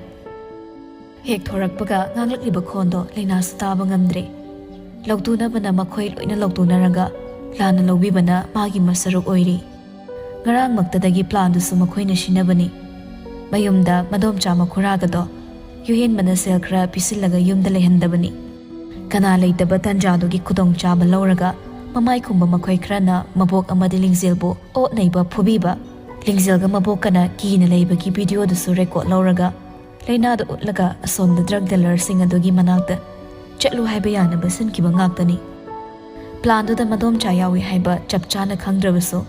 ꯍꯦꯛ ꯊꯣꯔꯛꯄꯒ ꯉꯥꯡꯂꯛꯂꯤꯕ ꯈꯣꯟꯗꯣ ꯂꯩꯅꯥꯁꯨ ꯇꯥꯕ ꯉꯝꯗ꯭ꯔꯦ꯫ ꯂꯧꯇꯨꯅꯕꯅ ꯃꯈꯣꯏ ꯂꯣꯏꯅ ꯂꯧꯇꯨꯅꯔꯒ ꯂꯥꯟꯅ ꯂꯧꯕꯤꯕꯅ ꯃꯥꯒꯤ ꯃꯁꯔꯨꯛ ꯑꯣꯏꯔꯤ꯫ ꯉꯔꯥꯡꯃꯛꯇꯗꯒꯤ ꯄ꯭ꯂꯥꯟꯗꯨꯁꯨ ꯃꯈꯣꯏꯅ ꯁꯤꯟꯅꯕꯅꯤ꯫ ꯃꯌꯨꯝꯗ ꯃꯗꯣꯝꯆꯥ ꯃꯈꯨꯔꯥꯒꯗꯣ ꯌꯨꯍꯦꯟꯕꯅ ꯁꯦꯜ ꯈꯔ ꯄꯤꯁꯤꯜꯂꯒ ꯌꯨꯝꯗ ꯂꯩꯍꯟꯗꯕꯅꯤ꯫ ꯀꯅꯥ ꯂꯩꯇꯕ ꯇꯟꯖꯥꯗꯨꯒꯤ ꯈꯨꯗꯣꯡꯆꯥꯕ ꯂꯧꯔꯒ ꯃꯃꯥꯏ ꯈꯨꯝꯕ ꯃꯈꯣꯏ ꯈꯔꯅ ꯃꯕꯣꯛ ꯑꯃꯗꯤ ꯂꯤꯡꯖꯦꯜꯕꯨ ꯑꯣꯠ ꯅꯩꯕ ꯐꯨꯕꯤꯕ꯫ ꯂꯤꯡꯖꯦꯜꯒ ꯃꯕꯣꯛꯀꯅ ꯀꯤꯅ ꯂꯩꯕꯒꯤ ꯚꯤꯗꯤꯑꯣꯗꯨꯁꯨ ꯔꯦꯀꯣꯔꯗ ꯂꯧꯔꯒ ꯂꯩꯅꯥꯗ ꯎꯠꯂꯒ ꯑꯁꯣꯝꯗ ꯗ꯭ꯔꯒ ꯗꯤꯂꯔꯁꯤꯡ ꯑꯗꯨꯒꯤ ꯃꯅꯥꯛꯇ ꯆꯠꯂꯨ ꯍꯥꯏꯕ ꯌꯥꯅꯕ ꯁꯤꯟꯈꯤꯕ ꯉꯥꯛꯇꯅꯤ꯫ ꯄ꯭ꯂꯥꯟꯗꯨꯗ ꯃꯗꯣꯝꯆꯥ ꯌꯥꯎꯏ ꯍꯥꯏꯕ ꯆꯞ ꯆꯥꯅ ꯈꯪꯗ꯭ꯔꯕꯁꯨ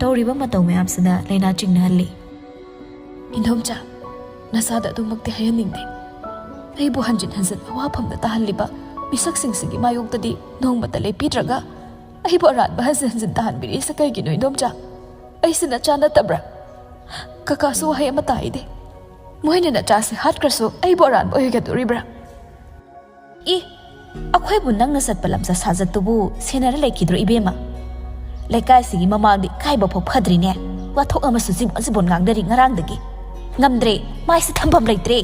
ꯇꯧꯔꯤꯕ ꯃꯇꯧ ꯃꯌꯥꯝꯁꯤꯅ ꯂꯩꯅꯥ ꯆꯤꯡꯅꯍꯜꯂꯤ꯫ "ꯏꯟꯗꯣꯝꯆꯥ, ꯅꯁꯥꯗ ꯑꯗꯨꯃꯛꯇꯤ ꯍꯥꯏꯍꯟꯅꯤꯡꯗꯦ꯫ ꯑꯩꯕꯨ ꯍꯟꯖꯤꯟ ꯍꯟꯖꯤꯟ ꯑꯋꯥꯐꯝꯗ ꯇꯥꯍꯜꯂꯤꯕ ꯃꯤꯁꯛꯁꯤꯡꯁꯤꯒꯤ ꯃꯥꯌꯣꯛꯇꯗꯤ ꯅꯣꯡꯃꯇ ꯂꯦꯞꯄꯤꯗ꯭ꯔꯒ ꯑꯩꯕꯨ ꯑꯔꯥꯟꯕ ꯍꯟꯖꯤꯟ ꯍꯟꯖꯤꯟ ꯇꯥꯍꯟꯕꯤꯔꯤꯁꯦ ꯀꯩꯒꯤꯅꯣ, ꯏꯟꯗꯣꯝꯆꯥ? ꯑꯩꯁꯤ ꯅꯆꯥ ꯅꯠꯇꯕ꯭ꯔꯥ? ꯀꯀꯥꯁꯨ ꯋꯥꯍꯩ ꯑꯃꯠꯇ ꯍꯥꯏꯗꯦ꯫ ꯃꯣꯏꯅ ꯅꯆꯥꯁꯤ ꯍꯥꯠꯈ꯭ꯔꯁꯨ ꯑꯩꯕꯨ ꯑꯔꯥꯟꯕ ꯑꯣꯏꯒꯗꯣꯔꯤꯕ꯭ꯔꯥ? ꯏ, ꯑꯩꯈꯣꯏꯕꯨ ꯅꯪꯅ ꯆꯠꯄ ꯂꯝꯆꯠ ꯁꯥꯖꯠꯇꯨꯕꯨ ꯁꯦꯟꯅꯔ ꯂꯩꯈꯤꯗ꯭ꯔꯣ, ꯏꯕꯦꯝꯃ? ꯂꯩꯀꯥꯏꯁꯤꯒꯤ ꯃꯃꯥꯡꯗ ꯏꯀꯥꯏꯕ ꯐꯥꯎ ꯐꯗ꯭ꯔꯤꯅꯦ꯫ ꯋꯥꯊꯣꯛ ꯑꯃꯁꯨ ꯆꯤꯕꯣꯟ ꯆꯤꯕꯣꯟ ꯉꯥꯡꯅꯔꯤ ꯉꯔꯥꯡꯗꯒꯤ꯫ ꯉꯝꯗ꯭ꯔꯦ, ꯃꯥꯏꯁꯦ ꯊꯝꯐꯝ ꯂꯩꯇ꯭ꯔꯦ꯫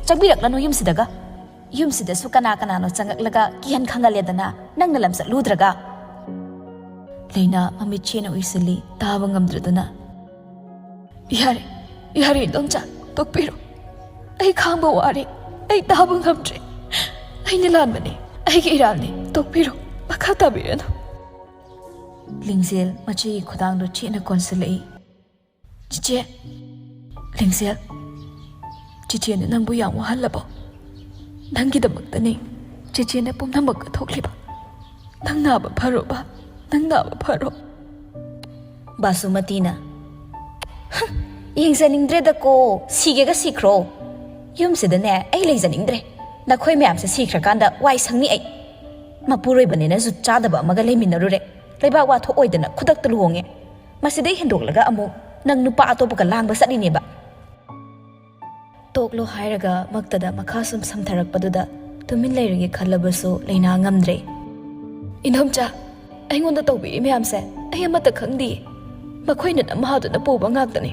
ꯆꯪꯕꯤꯔꯛꯂꯅꯨ ꯌꯨꯝꯁꯤꯗꯒ꯫ ꯌꯨꯝꯁꯤꯗꯁꯨ ꯀꯅꯥ ꯀꯅꯥꯅꯣ ꯆꯪꯉꯛꯂꯒ ꯀꯤꯍꯟ ꯈꯪꯍꯜꯂꯦꯗꯅ, ꯅꯪꯅ ꯂꯝꯆꯠꯂꯨꯗ꯭ꯔꯒ꯫ ꯂꯩꯅꯥ ꯃꯃꯤꯠ ꯆꯦꯅ ꯎꯏꯁꯤꯜꯂꯤ, ꯇꯥꯕ ꯉꯝꯗ꯭ꯔꯗꯨꯅ꯫ "ꯌꯥꯔꯦ, ꯌꯥꯔꯦ, ꯏꯟꯗꯣꯝꯆꯥ, ꯇꯣꯛꯄꯤꯔꯣ꯫ ꯑꯩ ꯈꯥꯡꯕ ꯋꯥꯔꯦ, ꯑꯩ ꯇꯥꯕ ꯉꯝꯗ꯭ꯔꯦ꯫ ꯑꯩꯅ ꯂꯥꯟꯕꯅꯦ, ꯑꯩꯒꯤ ꯏꯔꯥꯜꯅꯦ, ꯇꯣꯛꯄꯤꯔꯣ, ꯃꯈꯥ ꯇꯥꯕꯤꯔꯅꯨ"꯫ ꯂꯤꯡꯖꯦꯜ ꯃꯆꯦꯒꯤ ꯈꯨꯗꯥꯡꯗꯨ ꯆꯦꯠꯅ ꯀꯣꯟꯁꯤꯜꯂꯛꯏ꯫ "ꯆꯤꯆꯦ, ꯂꯤꯡꯖꯦꯜ, ꯆꯤꯆꯦꯅ ꯅꯪꯕꯨ ꯌꯥꯝ ꯋꯥꯍꯜꯂꯕꯣ? ꯅꯪꯒꯤꯗꯃꯛꯇꯅꯤ ꯆꯤꯆꯦꯅ ꯄꯨꯝꯅꯃꯛ ꯀꯠꯊꯣꯛꯂꯤꯕ꯫ ꯅꯪ ꯅꯥꯕ ꯐꯔꯣꯕ, ꯅꯪ ꯅꯥꯕ ꯐꯔꯣ"꯫ ꯕꯥꯁꯨꯃꯇꯤꯅ, "ꯍ, ꯌꯦꯡꯖꯅꯤꯡꯗ꯭ꯔꯦꯗꯀꯣ, ꯁꯤꯒꯦꯒ ꯁꯤꯈ꯭ꯔꯣ꯫ ꯌꯨꯝꯁꯤꯗꯅꯦ ꯑꯩ ꯂꯩꯖꯅꯤꯡꯗ꯭ꯔꯦ꯫ ꯅꯈꯣꯏ ꯃꯌꯥꯝꯁꯦ ꯁꯤꯈ꯭ꯔꯀꯥꯟꯗ ꯋꯥꯏ ꯁꯪꯅꯤ ꯑꯩ꯫ ꯃꯄꯨꯔꯣꯏꯕꯅꯦꯅ ꯖꯨꯠ ꯆꯥꯗꯕ ꯑꯃꯒ ꯂꯩꯃꯤꯟꯅꯔꯨꯔꯦ꯫ ꯂꯩꯕꯥꯛ ꯋꯥꯊꯣꯛ ꯑꯣꯏꯗꯅ ꯈꯨꯗꯛꯇ ꯂꯨꯍꯣꯡꯉꯦ꯫ ꯃꯁꯤꯗꯩ ꯍꯦꯟꯗꯣꯛꯂꯒ ꯑꯃꯨꯛ ꯅꯪ ꯅꯨꯄꯥ ꯑꯇꯣꯞꯄꯒ ꯂꯥꯡꯕ ꯆꯠꯂꯤꯅꯦꯕ"꯫ ꯇꯣꯛꯂꯣ ꯍꯥꯏꯔꯒ ꯃꯛꯇꯗ ꯃꯈꯥ ꯁꯨꯝ ꯁꯝꯊꯔꯛꯄꯗꯨꯗ ꯇꯨꯃꯤꯟ ꯂꯩꯔꯒꯦ ꯈꯜꯂꯕꯁꯨ ꯂꯩꯅꯥ ꯉꯝꯗ꯭ꯔꯦ꯫ "ꯏꯟꯗꯣꯝꯆꯥ, ꯑꯩꯉꯣꯟꯗ ꯇꯧꯕꯤꯔꯤ ꯃꯌꯥꯝꯁꯦ ꯑꯩ ꯑꯃꯠꯇ ꯈꯪꯗꯤꯌꯦ꯫ ꯃꯈꯣꯏꯅ ꯅꯝꯍꯥꯗꯨꯅ ꯄꯨꯕ ꯉꯥꯛꯇꯅꯤ꯫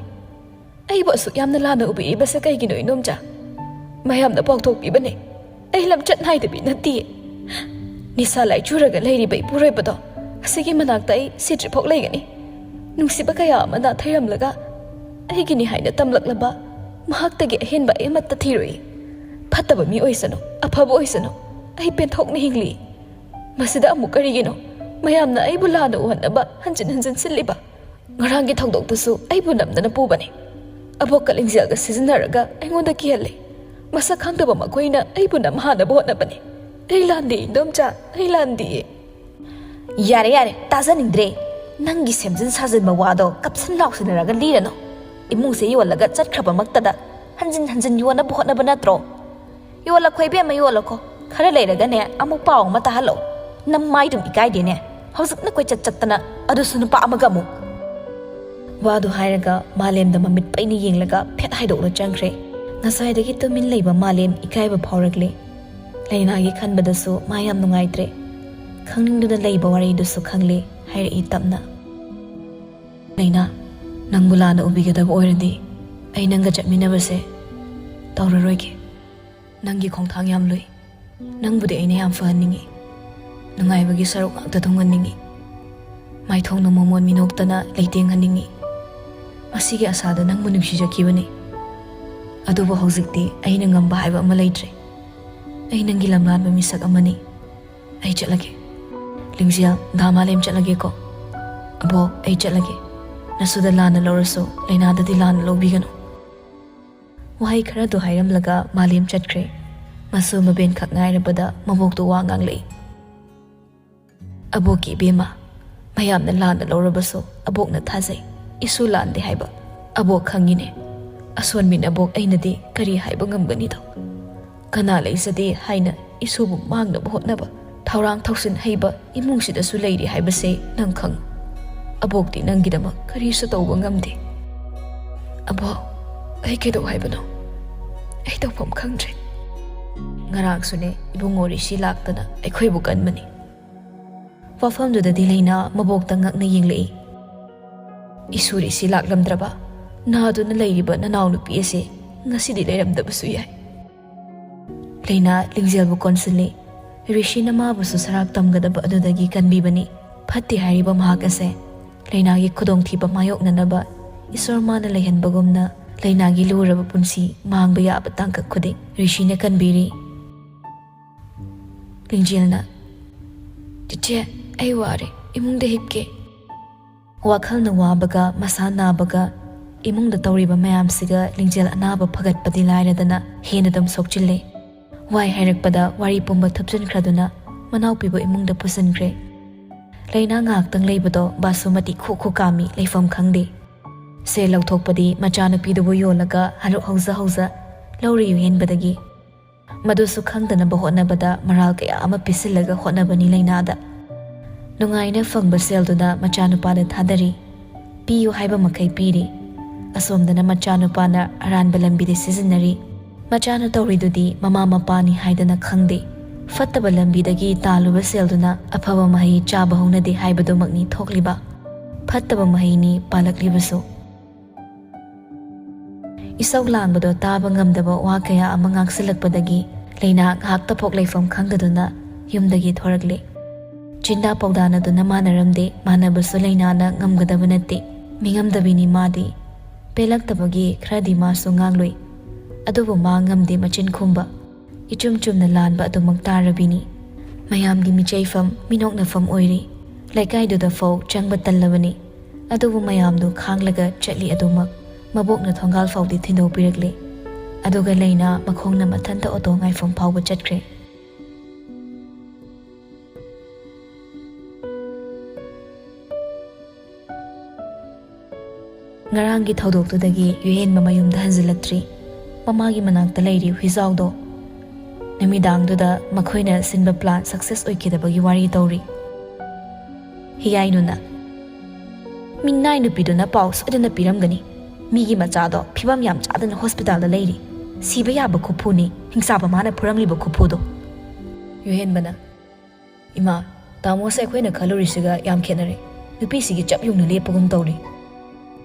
ꯑꯩꯕꯨ ꯑꯁꯨꯛ ꯌꯥꯝꯅ ꯂꯥꯟꯅ ꯎꯕꯤꯔꯤꯕꯁꯦ ꯀꯩꯒꯤꯅꯣ, ꯏꯟꯗꯣꯝꯆꯥ? ꯃꯌꯥꯝꯅ ꯄꯥꯎꯊꯣꯛꯄꯤꯕꯅꯦ꯫ ꯑꯩ ꯂꯝꯆꯠ ꯅꯥꯏꯗꯕꯤ ꯅꯠꯇꯤꯌꯦ꯫ ꯅꯤꯁꯥ ꯂꯥꯏꯆꯨꯔꯒ ꯂꯩꯔꯤꯕ ꯏꯄꯨꯔꯣꯏꯕꯗꯣ, ꯑꯁꯤꯒꯤ ꯃꯅꯥꯛꯇ ꯑꯩ ꯁꯤꯗ꯭ꯔꯤꯐꯥꯎ ꯂꯩꯒꯅꯤ꯫ ꯅꯨꯡꯁꯤꯕ ꯀꯌꯥ ꯑꯃ ꯅꯥꯊꯩꯔꯝꯂꯒ ꯑꯩꯒꯤꯅꯤ ꯍꯥꯏꯅ ꯇꯝꯂꯛꯂꯕ ꯃꯍꯥꯛꯇꯒꯤ ꯑꯍꯦꯟꯕ ꯑꯩ ꯑꯃꯠꯇ ꯊꯤꯔꯣꯏ꯫ ꯐꯠꯇꯕ ꯃꯤ ꯑꯣꯏꯁꯅꯨ, ꯑꯐꯕ ꯑꯣꯏꯁꯅꯨ, ꯑꯩ ꯄꯦꯟꯊꯣꯛꯅ ꯍꯤꯡꯂꯤ꯫ ꯃꯁꯤꯗ ꯑꯃꯨꯛ ꯀꯔꯤꯒꯤꯅꯣ ꯃꯌꯥꯝꯅ ꯑꯩꯕꯨ ꯂꯥꯟꯅ ꯎꯍꯟꯅꯕ ꯍꯟꯖꯤꯟ ꯍꯟꯖꯤꯟ ꯁꯤꯜꯂꯤꯕ? ꯉꯔꯥꯡꯒꯤ ꯊꯧꯗꯣꯛꯇꯨꯁꯨ ꯑꯩꯕꯨ ꯅꯝꯗꯅ ꯄꯨꯕꯅꯤ꯫ ꯑꯕꯣꯛꯀ ꯂꯤꯡꯖꯦꯜꯒ ꯁꯤꯖꯤꯟꯅꯔꯒ ꯑꯩꯉꯣꯟꯗ ꯀꯤꯍꯜꯂꯤ꯫ ꯃꯁꯛ ꯈꯪꯗꯕ ꯃꯈꯣꯏꯅ ꯑꯩꯕꯨ ꯅꯝꯍꯥꯅꯕ ꯍꯣꯠꯅꯕꯅꯤ꯫ ꯑꯩ ꯂꯥꯟꯗꯦ, ꯏꯟꯗꯣꯝꯆꯥ, ꯑꯩ ꯂꯥꯟꯗꯤꯌꯦ"꯫ "ꯌꯥꯔꯦ, ꯌꯥꯔꯦ, ꯇꯥꯖꯅꯤꯡꯗ꯭ꯔꯦ꯫ ꯅꯪꯒꯤ ꯁꯦꯝꯖꯤꯟ ꯁꯥꯖꯤꯟꯕ ꯋꯥꯗꯣ ꯀꯞꯁꯟ ꯂꯥꯎꯁꯤꯟꯅꯔꯒ ꯂꯤꯔꯅꯨ꯫ ꯏꯃꯨꯡꯁꯦ ꯌꯣꯜꯂꯒ ꯆꯠꯈ꯭ꯔꯕꯃꯛꯇꯗ ꯍꯟꯖꯤꯟ ꯍꯟꯖꯤꯟ ꯌꯣꯟꯅꯕ ꯍꯣꯠꯅꯕ ꯅꯠꯇ꯭ꯔꯣ? ꯌꯣꯜꯂꯛꯈꯣ ꯏꯕꯦꯝꯃ, ꯌꯣꯜꯂꯛꯈꯣ꯫ ꯈꯔ ꯂꯩꯔꯒꯅꯦ ꯑꯃꯨꯛ ꯄꯥꯎ ꯑꯃ ꯇꯥꯍꯜꯂꯛꯑꯣ꯫ ꯅꯃꯥꯏꯗꯨꯝ ꯏꯀꯥꯏꯗꯦꯅꯦ, ꯍꯧꯖꯤꯛꯅ ꯀꯣꯏꯆꯠ ꯆꯠꯇꯅ, ꯑꯗꯨꯁꯨ ꯅꯨꯄꯥ ꯑꯃꯒ ꯑꯃꯨꯛ꯫ ꯋꯥꯗꯨ ꯍꯥꯏꯔꯒ ꯃꯥꯂꯦꯝꯗ ꯃꯃꯤꯠ ꯄꯩꯅ ꯌꯦꯡꯂꯒ ꯐꯦꯠ ꯍꯥꯏꯗꯣꯛꯂ ꯆꯪꯈ꯭ꯔꯦ꯫ ꯉꯁꯥꯏꯗꯒꯤ ꯇꯨꯃꯤꯟ ꯂꯩꯕ ꯃꯥꯂꯦꯝ ꯏꯀꯥꯏꯕ ꯐꯥꯎꯔꯛꯂꯦ꯫ ꯂꯩꯅꯥꯒꯤ ꯈꯟꯕꯗꯁꯨ ꯃꯥ ꯌꯥꯝ ꯅꯨꯡꯉꯥꯏꯇ꯭ꯔꯦ꯫ ꯈꯪꯅꯤꯡꯗꯨꯅ ꯂꯩꯕ ꯋꯥꯔꯤꯗꯨꯁꯨ ꯈꯪꯂꯦ꯫ ꯍꯥꯏꯔꯛꯏ ꯇꯞꯅ, "ꯂꯩꯅꯥ, ꯅꯪꯕꯨ ꯂꯥꯟꯅ ꯎꯕꯤꯒꯗꯕ ꯑꯣꯏꯔꯗꯤ ꯑꯩ ꯅꯪꯒ ꯆꯠꯃꯤꯟꯅꯕꯁꯦ ꯇꯧꯔꯔꯣꯏꯒꯦ꯫ ꯅꯪꯒꯤ ꯈꯣꯡꯊꯥꯡ ꯌꯥꯝ ꯂꯨꯏ꯫ ꯅꯪꯕꯨꯗꯤ ꯑꯩꯅ ꯌꯥꯝ ꯐꯍꯟꯅꯤꯡꯉꯤ꯫ ꯅꯨꯡꯉꯥꯏꯕꯒꯤ ꯁꯔꯨꯛ ꯉꯥꯛꯇ ꯊꯨꯡꯍꯟꯅꯤꯡꯉꯤ꯫ ꯃꯥꯏꯊꯣꯡꯗ ꯃꯣꯃꯣꯟ ꯃꯤꯅꯣꯛꯇꯅ ꯂꯩꯇꯦꯡꯍꯟꯅꯤꯡꯉꯤ꯫ ꯃꯁꯤꯒꯤ ꯑꯁꯥꯗ ꯅꯪꯕꯨ ꯅꯨꯡꯁꯤꯖꯈꯤꯕꯅꯤ꯫ ꯑꯗꯨꯕꯨ ꯍꯧꯖꯤꯛꯇꯤ ꯑꯩꯅ ꯉꯝꯕ ꯍꯥꯏꯕ ꯑꯃ ꯂꯩꯇ꯭ꯔꯦ꯫ ꯑꯩ ꯅꯪꯒꯤ ꯂꯝꯂꯥꯟꯕ ꯃꯤꯁꯛ ꯑꯃꯅꯤ꯫ ꯑꯩ ꯆꯠꯂꯒꯦ꯫ ꯂꯤꯡꯖꯦꯜ, ꯗꯥ ꯃꯥꯂꯦꯝ ꯆꯠꯂꯒꯦꯀꯣ꯫ ꯑꯕꯣꯛ, ꯑꯩ ꯆꯠꯂꯒꯦ꯫ ꯅꯁꯨꯗ ꯂꯥꯟꯅ ꯂꯧꯔꯁꯨ ꯂꯩꯅꯥꯗꯗꯤ ꯂꯥꯟꯅ ꯂꯧꯕꯤꯒꯅꯨ꯫" ꯋꯥꯍꯩ ꯈꯔꯗꯨ ꯍꯥꯏꯔꯝꯂꯒ ꯃꯥꯂꯦꯝ ꯆꯠꯈ꯭ꯔꯦ꯫ ꯃꯁꯨ ꯃꯕꯦꯟꯈꯛ ꯉꯥꯏꯔꯕꯗ ꯃꯕꯣꯛꯇꯨ ꯋꯥ ꯉꯥꯡꯂꯛꯏ꯫ "ꯑꯕꯣꯛꯀꯤ ꯏꯕꯦꯝꯃ, ꯃꯌꯥꯝꯅ ꯂꯥꯟꯅ ꯂꯧꯔꯕꯁꯨ ꯑꯕꯣꯛꯅ ꯊꯥꯖꯩ꯫ ꯏꯁꯨ ꯂꯥꯟꯗꯦ ꯍꯥꯏꯕ ꯑꯕꯣꯛ ꯈꯪꯉꯤꯅꯦ꯫ ꯑꯁꯣꯟꯕꯤ ꯅꯕꯣꯛ ꯑꯩꯅꯗꯤ ꯀꯔꯤ ꯍꯥꯏꯕ ꯉꯝꯒꯅꯤꯗꯣ? ꯀꯅꯥ ꯂꯩꯖꯗꯦ ꯍꯥꯏꯅ ꯏꯁꯨꯕꯨ ꯃꯥꯡꯅꯕ ꯍꯣꯠꯅꯕ, ꯊꯧꯔꯥꯡ ꯊꯧꯁꯤꯟ ꯍꯩꯕ ꯏꯃꯨꯡꯁꯤꯗꯁꯨ ꯂꯩꯔꯤ ꯍꯥꯏꯕꯁꯦ ꯅꯪ ꯈꯪꯉꯨ꯫ ꯑꯕꯣꯛꯇꯤ ꯅꯪꯒꯤꯗꯃꯛ ꯀꯔꯤꯁꯨ ꯇꯧꯕ ꯉꯝꯗꯦ꯫" "ꯑꯕꯣꯛ, ꯑꯩ ꯀꯩꯗꯧ ꯍꯥꯏꯕꯅꯣ? ꯑꯩ ꯇꯧꯐꯝ ꯈꯪꯗ꯭ꯔꯦ꯫" "ꯉꯔꯥꯡꯁꯨꯅꯦ, ꯏꯕꯨꯡꯉꯣ ꯔꯤꯁꯤ ꯂꯥꯛꯇꯅ ꯑꯩꯈꯣꯏꯕꯨ ꯀꯟꯕꯅꯤ꯫" ꯋꯥꯐꯝꯗꯨꯗꯗꯤ ꯂꯩꯅꯥ ꯃꯕꯣꯛꯇ ꯉꯛꯅ ꯌꯦꯡꯂꯛꯏ꯫ "ꯏꯁꯨ ꯔꯤꯁꯤ ꯂꯥꯛꯂꯝꯗ꯭ꯔꯕ, ꯅꯥꯗꯨꯅ ꯂꯩꯔꯤꯕ ꯅꯅꯥꯎꯅꯨꯄꯤ ꯑꯁꯦ ꯉꯁꯤꯗꯤ ꯂꯩꯔꯝꯗꯕꯁꯨ ꯌꯥꯏ꯫" ꯂꯩꯅꯥ ꯂꯤꯡꯖꯦꯜꯕꯨ ꯀꯣꯟꯁꯤꯜꯂꯤ꯫ ꯔꯤꯁꯤꯅ ꯃꯥꯕꯨꯁꯨ ꯁꯔꯥꯛ ꯇꯝꯒꯗꯕ ꯑꯗꯨꯗꯒꯤ ꯀꯟꯕꯤꯕꯅꯤ꯫ ꯐꯠꯇꯦ ꯍꯥꯏꯔꯤꯕ ꯃꯍꯥꯛ ꯑꯁꯦ ꯂꯩꯅꯥꯒꯤ ꯈꯨꯗꯣꯡꯊꯤꯕ ꯃꯥꯌꯣꯛꯅꯅꯕ ꯏꯁꯣꯔ ꯃꯥꯅ ꯂꯩꯍꯟꯕꯒꯨꯝꯅ ꯂꯩꯅꯥꯒꯤ ꯂꯨꯔꯕ ꯄꯨꯟꯁꯤ ꯃꯥꯡꯕ ꯌꯥꯕ ꯇꯥꯡꯀꯛ ꯈꯨꯗꯤꯡ ꯔꯤꯁꯤꯅ ꯀꯟꯕꯤꯔꯤ꯫ ꯂꯤꯡꯖꯦꯜꯅ, "ꯆꯤꯆꯦ, ꯑꯩ ꯋꯥꯔꯦ, ꯏꯃꯨꯡꯗ ꯍꯤꯞꯀꯦ꯫" ꯋꯥꯈꯜꯅ ꯋꯥꯕꯒ ꯃꯁꯥ ꯅꯥꯕꯒ ꯏꯃꯨꯡꯗ ꯇꯧꯔꯤꯕ ꯃꯌꯥꯝꯁꯤꯒ ꯂꯤꯡꯖꯦꯜ ꯑꯅꯥꯕ ꯐꯒꯠꯄꯗꯤ ꯂꯥꯏꯔꯗꯅ ꯍꯦꯟꯅ ꯑꯗꯨꯝ ꯁꯣꯛꯆꯤꯜꯂꯦ꯫ ꯋꯥꯏ ꯍꯥꯏꯔꯛꯄꯗ ꯋꯥꯔꯤ ꯄꯨꯝꯕ ꯊꯨꯞꯆꯤꯟꯈ꯭ꯔꯗꯨꯅ ꯃꯅꯥꯎꯄꯤꯕꯨ ꯏꯃꯨꯡꯗ ꯄꯨꯁꯤꯟꯈ꯭ꯔꯦ꯫ ꯂꯩꯅꯥ ꯉꯥꯏꯍꯥꯛꯇꯪ ꯂꯩꯕꯗꯣ ꯕꯥꯁꯨꯃꯇꯤ ꯈꯨ ꯈꯨ ꯀꯥꯝꯃꯤ, ꯂꯩꯐꯝ ꯈꯪꯗꯦ꯫ ꯁꯦꯜ ꯂꯧꯊꯣꯛꯄꯗꯤ ꯃꯆꯥꯅꯨꯄꯤꯗꯨꯕꯨ ꯌꯣꯜꯂꯒ ꯍꯔꯛ ꯍꯧꯖ ꯍꯧꯖ ꯂꯧꯔꯤꯌꯨ ꯍꯦꯟꯕꯗꯒꯤ ꯃꯗꯨꯁꯨ ꯈꯪꯗꯅꯕ ꯍꯣꯠꯅꯕꯗ ꯃꯔꯥꯜ ꯀꯌꯥ ꯑꯃ ꯄꯤꯁꯤꯜꯂꯒ ꯍꯣꯠꯅꯕꯅꯤ ꯂꯩꯅꯥꯗ꯫ ꯅꯨꯡꯉꯥꯏꯅ ꯐꯪꯕ ꯁꯦꯜꯗꯨꯅ ꯃꯆꯥꯅꯨꯄꯥꯗ ꯊꯥꯗꯔꯤ꯫ ꯄꯤꯌꯨ ꯍꯥꯏꯕ ꯃꯈꯩ ꯄꯤꯔꯤ꯫ ꯑꯁꯣꯝꯗꯅ ꯃꯆꯥꯅꯨꯄꯥꯅ ꯑꯔꯥꯟꯕ ꯂꯝꯕꯤꯗ ꯁꯤꯖꯤꯟꯅꯔꯤ꯫ ꯃꯆꯥꯅ ꯇꯧꯔꯤꯗꯨꯗꯤ ꯃꯃꯥ ꯃꯄꯥꯅꯤ ꯍꯥꯏꯗꯅ ꯈꯪꯗꯦ꯫ ꯐꯠꯇꯕ ꯂꯝꯕꯤꯗꯒꯤ ꯇꯥꯜꯂꯨꯕ ꯁꯦꯜꯗꯨꯅ ꯑꯐꯕ ꯃꯍꯩ ꯆꯥꯕ ꯍꯧꯅꯗꯦ ꯍꯥꯏꯕꯗꯨꯃꯛꯅꯤ ꯊꯣꯛꯂꯤꯕ꯫ ꯐꯠꯇꯕ ꯃꯍꯩꯅꯤ ꯄꯥꯜꯂꯛꯂꯤꯕꯁꯨ꯫ ꯏꯁꯧ ꯂꯥꯡꯕꯗꯣ ꯇꯥꯕ ꯉꯝꯗꯕ ꯋꯥ ꯀꯌꯥ ꯑꯃ ꯉꯥꯡꯁꯤꯜꯂꯛꯄꯗꯒꯤ ꯂꯩꯅꯥ ꯉꯥꯏꯍꯥꯛꯇ ꯄꯣꯛ ꯂꯩꯐꯝ ꯈꯪꯗꯗꯨꯅ ꯌꯨꯝꯗꯒꯤ ꯊꯣꯔꯛꯂꯦ꯫ ꯆꯤꯟꯗꯥ ꯄꯥꯎꯗꯥꯅꯗꯨꯅ ꯃꯥꯟꯅꯔꯝꯗꯦ, ꯃꯥꯟꯅꯕꯁꯨ ꯂꯩꯅꯥꯅ ꯉꯝꯒꯗꯕ ꯅꯠꯇꯦ꯫ ꯃꯤꯉꯝꯗꯕꯤꯅꯤ ꯃꯥꯗꯤ꯫ ꯄꯦꯜꯂꯛꯇꯕꯒꯤ ꯈꯔꯗꯤ ꯃꯥꯁꯨ ꯉꯥꯡꯂꯨꯏ꯫ ꯑꯗꯨꯕꯨ ꯃꯥ ꯉꯝꯗꯦ ꯃꯆꯤꯟ ꯈꯨꯝꯕ꯫ ꯏꯆꯨꯝ ꯆꯨꯝꯅ ꯂꯥꯟꯕ ꯑꯗꯨꯃꯛ ꯇꯥꯔꯕꯤꯅꯤ꯫ ꯃꯌꯥꯝꯒꯤ ꯃꯤꯆꯩꯐꯝ, ꯃꯤꯅꯣꯛꯅꯐꯝ ꯑꯣꯏꯔꯤ꯫ ꯂꯩꯀꯥꯏꯗꯨꯗ ꯐꯥꯎ ꯆꯪꯕ ꯇꯜꯂꯕꯅꯤ꯫ ꯑꯗꯨꯕꯨ ꯃꯌꯥꯝꯗꯨ ꯈꯥꯡꯂꯒ ꯆꯠꯂꯤ ꯑꯗꯨꯃꯛ꯫ ꯃꯕꯣꯛꯅ ꯊꯣꯡꯒꯥꯜ ꯐꯥꯎꯗꯤ ꯊꯤꯟꯗꯣꯛꯄꯤꯔꯛꯂꯦ꯫ ꯑꯗꯨꯒ ꯂꯩꯅꯥ ꯃꯈꯣꯡꯅ ꯃꯊꯟꯇ ꯑꯣꯇꯣ ꯉꯥꯏꯐꯝ ꯐꯥꯎꯕ ꯆꯠꯈ꯭ꯔꯦ꯫ ꯉꯔꯥꯡꯒꯤ ꯊꯧꯗꯣꯛꯇꯨꯗꯒꯤ ꯌꯨꯍꯦꯟꯕ ꯃꯌꯨꯝꯗ ꯍꯟꯖꯤꯜꯂꯛꯇ꯭ꯔꯤ꯫ ꯃꯃꯥꯒꯤ ꯃꯅꯥꯛꯇ ꯂꯩꯔꯤ ꯍꯨꯏꯖꯥꯎꯗꯣ꯫ ꯅꯨꯃꯤꯗꯥꯡꯗꯨꯗ ꯃꯈꯣꯏꯅ ꯁꯤꯟꯕ ꯄ꯭ꯂꯥꯟ ꯁꯛꯁꯦꯁ ꯑꯣꯏꯈꯤꯗꯕꯒꯤ ꯋꯥꯔꯤ ꯇꯧꯔꯤ꯫ ꯍꯤꯌꯥꯏꯅꯨꯅ, "ꯃꯤꯅꯥꯏ ꯅꯨꯄꯤꯗꯨꯅ ꯄꯥꯎ ꯁꯣꯏꯗꯅ ꯄꯤꯔꯝꯒꯅꯤ꯫ ꯃꯤꯒꯤ ꯃꯆꯥꯗꯣ ꯐꯤꯕꯝ ꯌꯥꯝ ꯆꯥꯗꯅ ꯍꯣꯁꯄꯤꯇꯥꯜꯗ ꯂꯩꯔꯤ꯫ ꯁꯤꯕ ꯌꯥꯕ ꯈꯨꯐꯨꯅꯤ, ꯍꯤꯡꯆꯥꯕ ꯃꯥꯅ ꯐꯨꯔꯝꯂꯤꯕ ꯈꯨꯐꯨꯗꯣ꯫" ꯌꯨꯍꯦꯟꯕꯅ, "ꯏꯃꯥ, ꯇꯥꯃꯣꯁꯦ ꯑꯩꯈꯣꯏꯅ ꯈꯜꯂꯨꯔꯤꯁꯤꯒ ꯌꯥꯝ ꯈꯦꯠꯅꯔꯦ꯫ ꯅꯨꯄꯤꯁꯤꯒꯤ ꯆꯞ ꯌꯨꯡꯅ ꯂꯦꯞꯄꯒꯨꯝ ꯇꯧꯔꯤ꯫"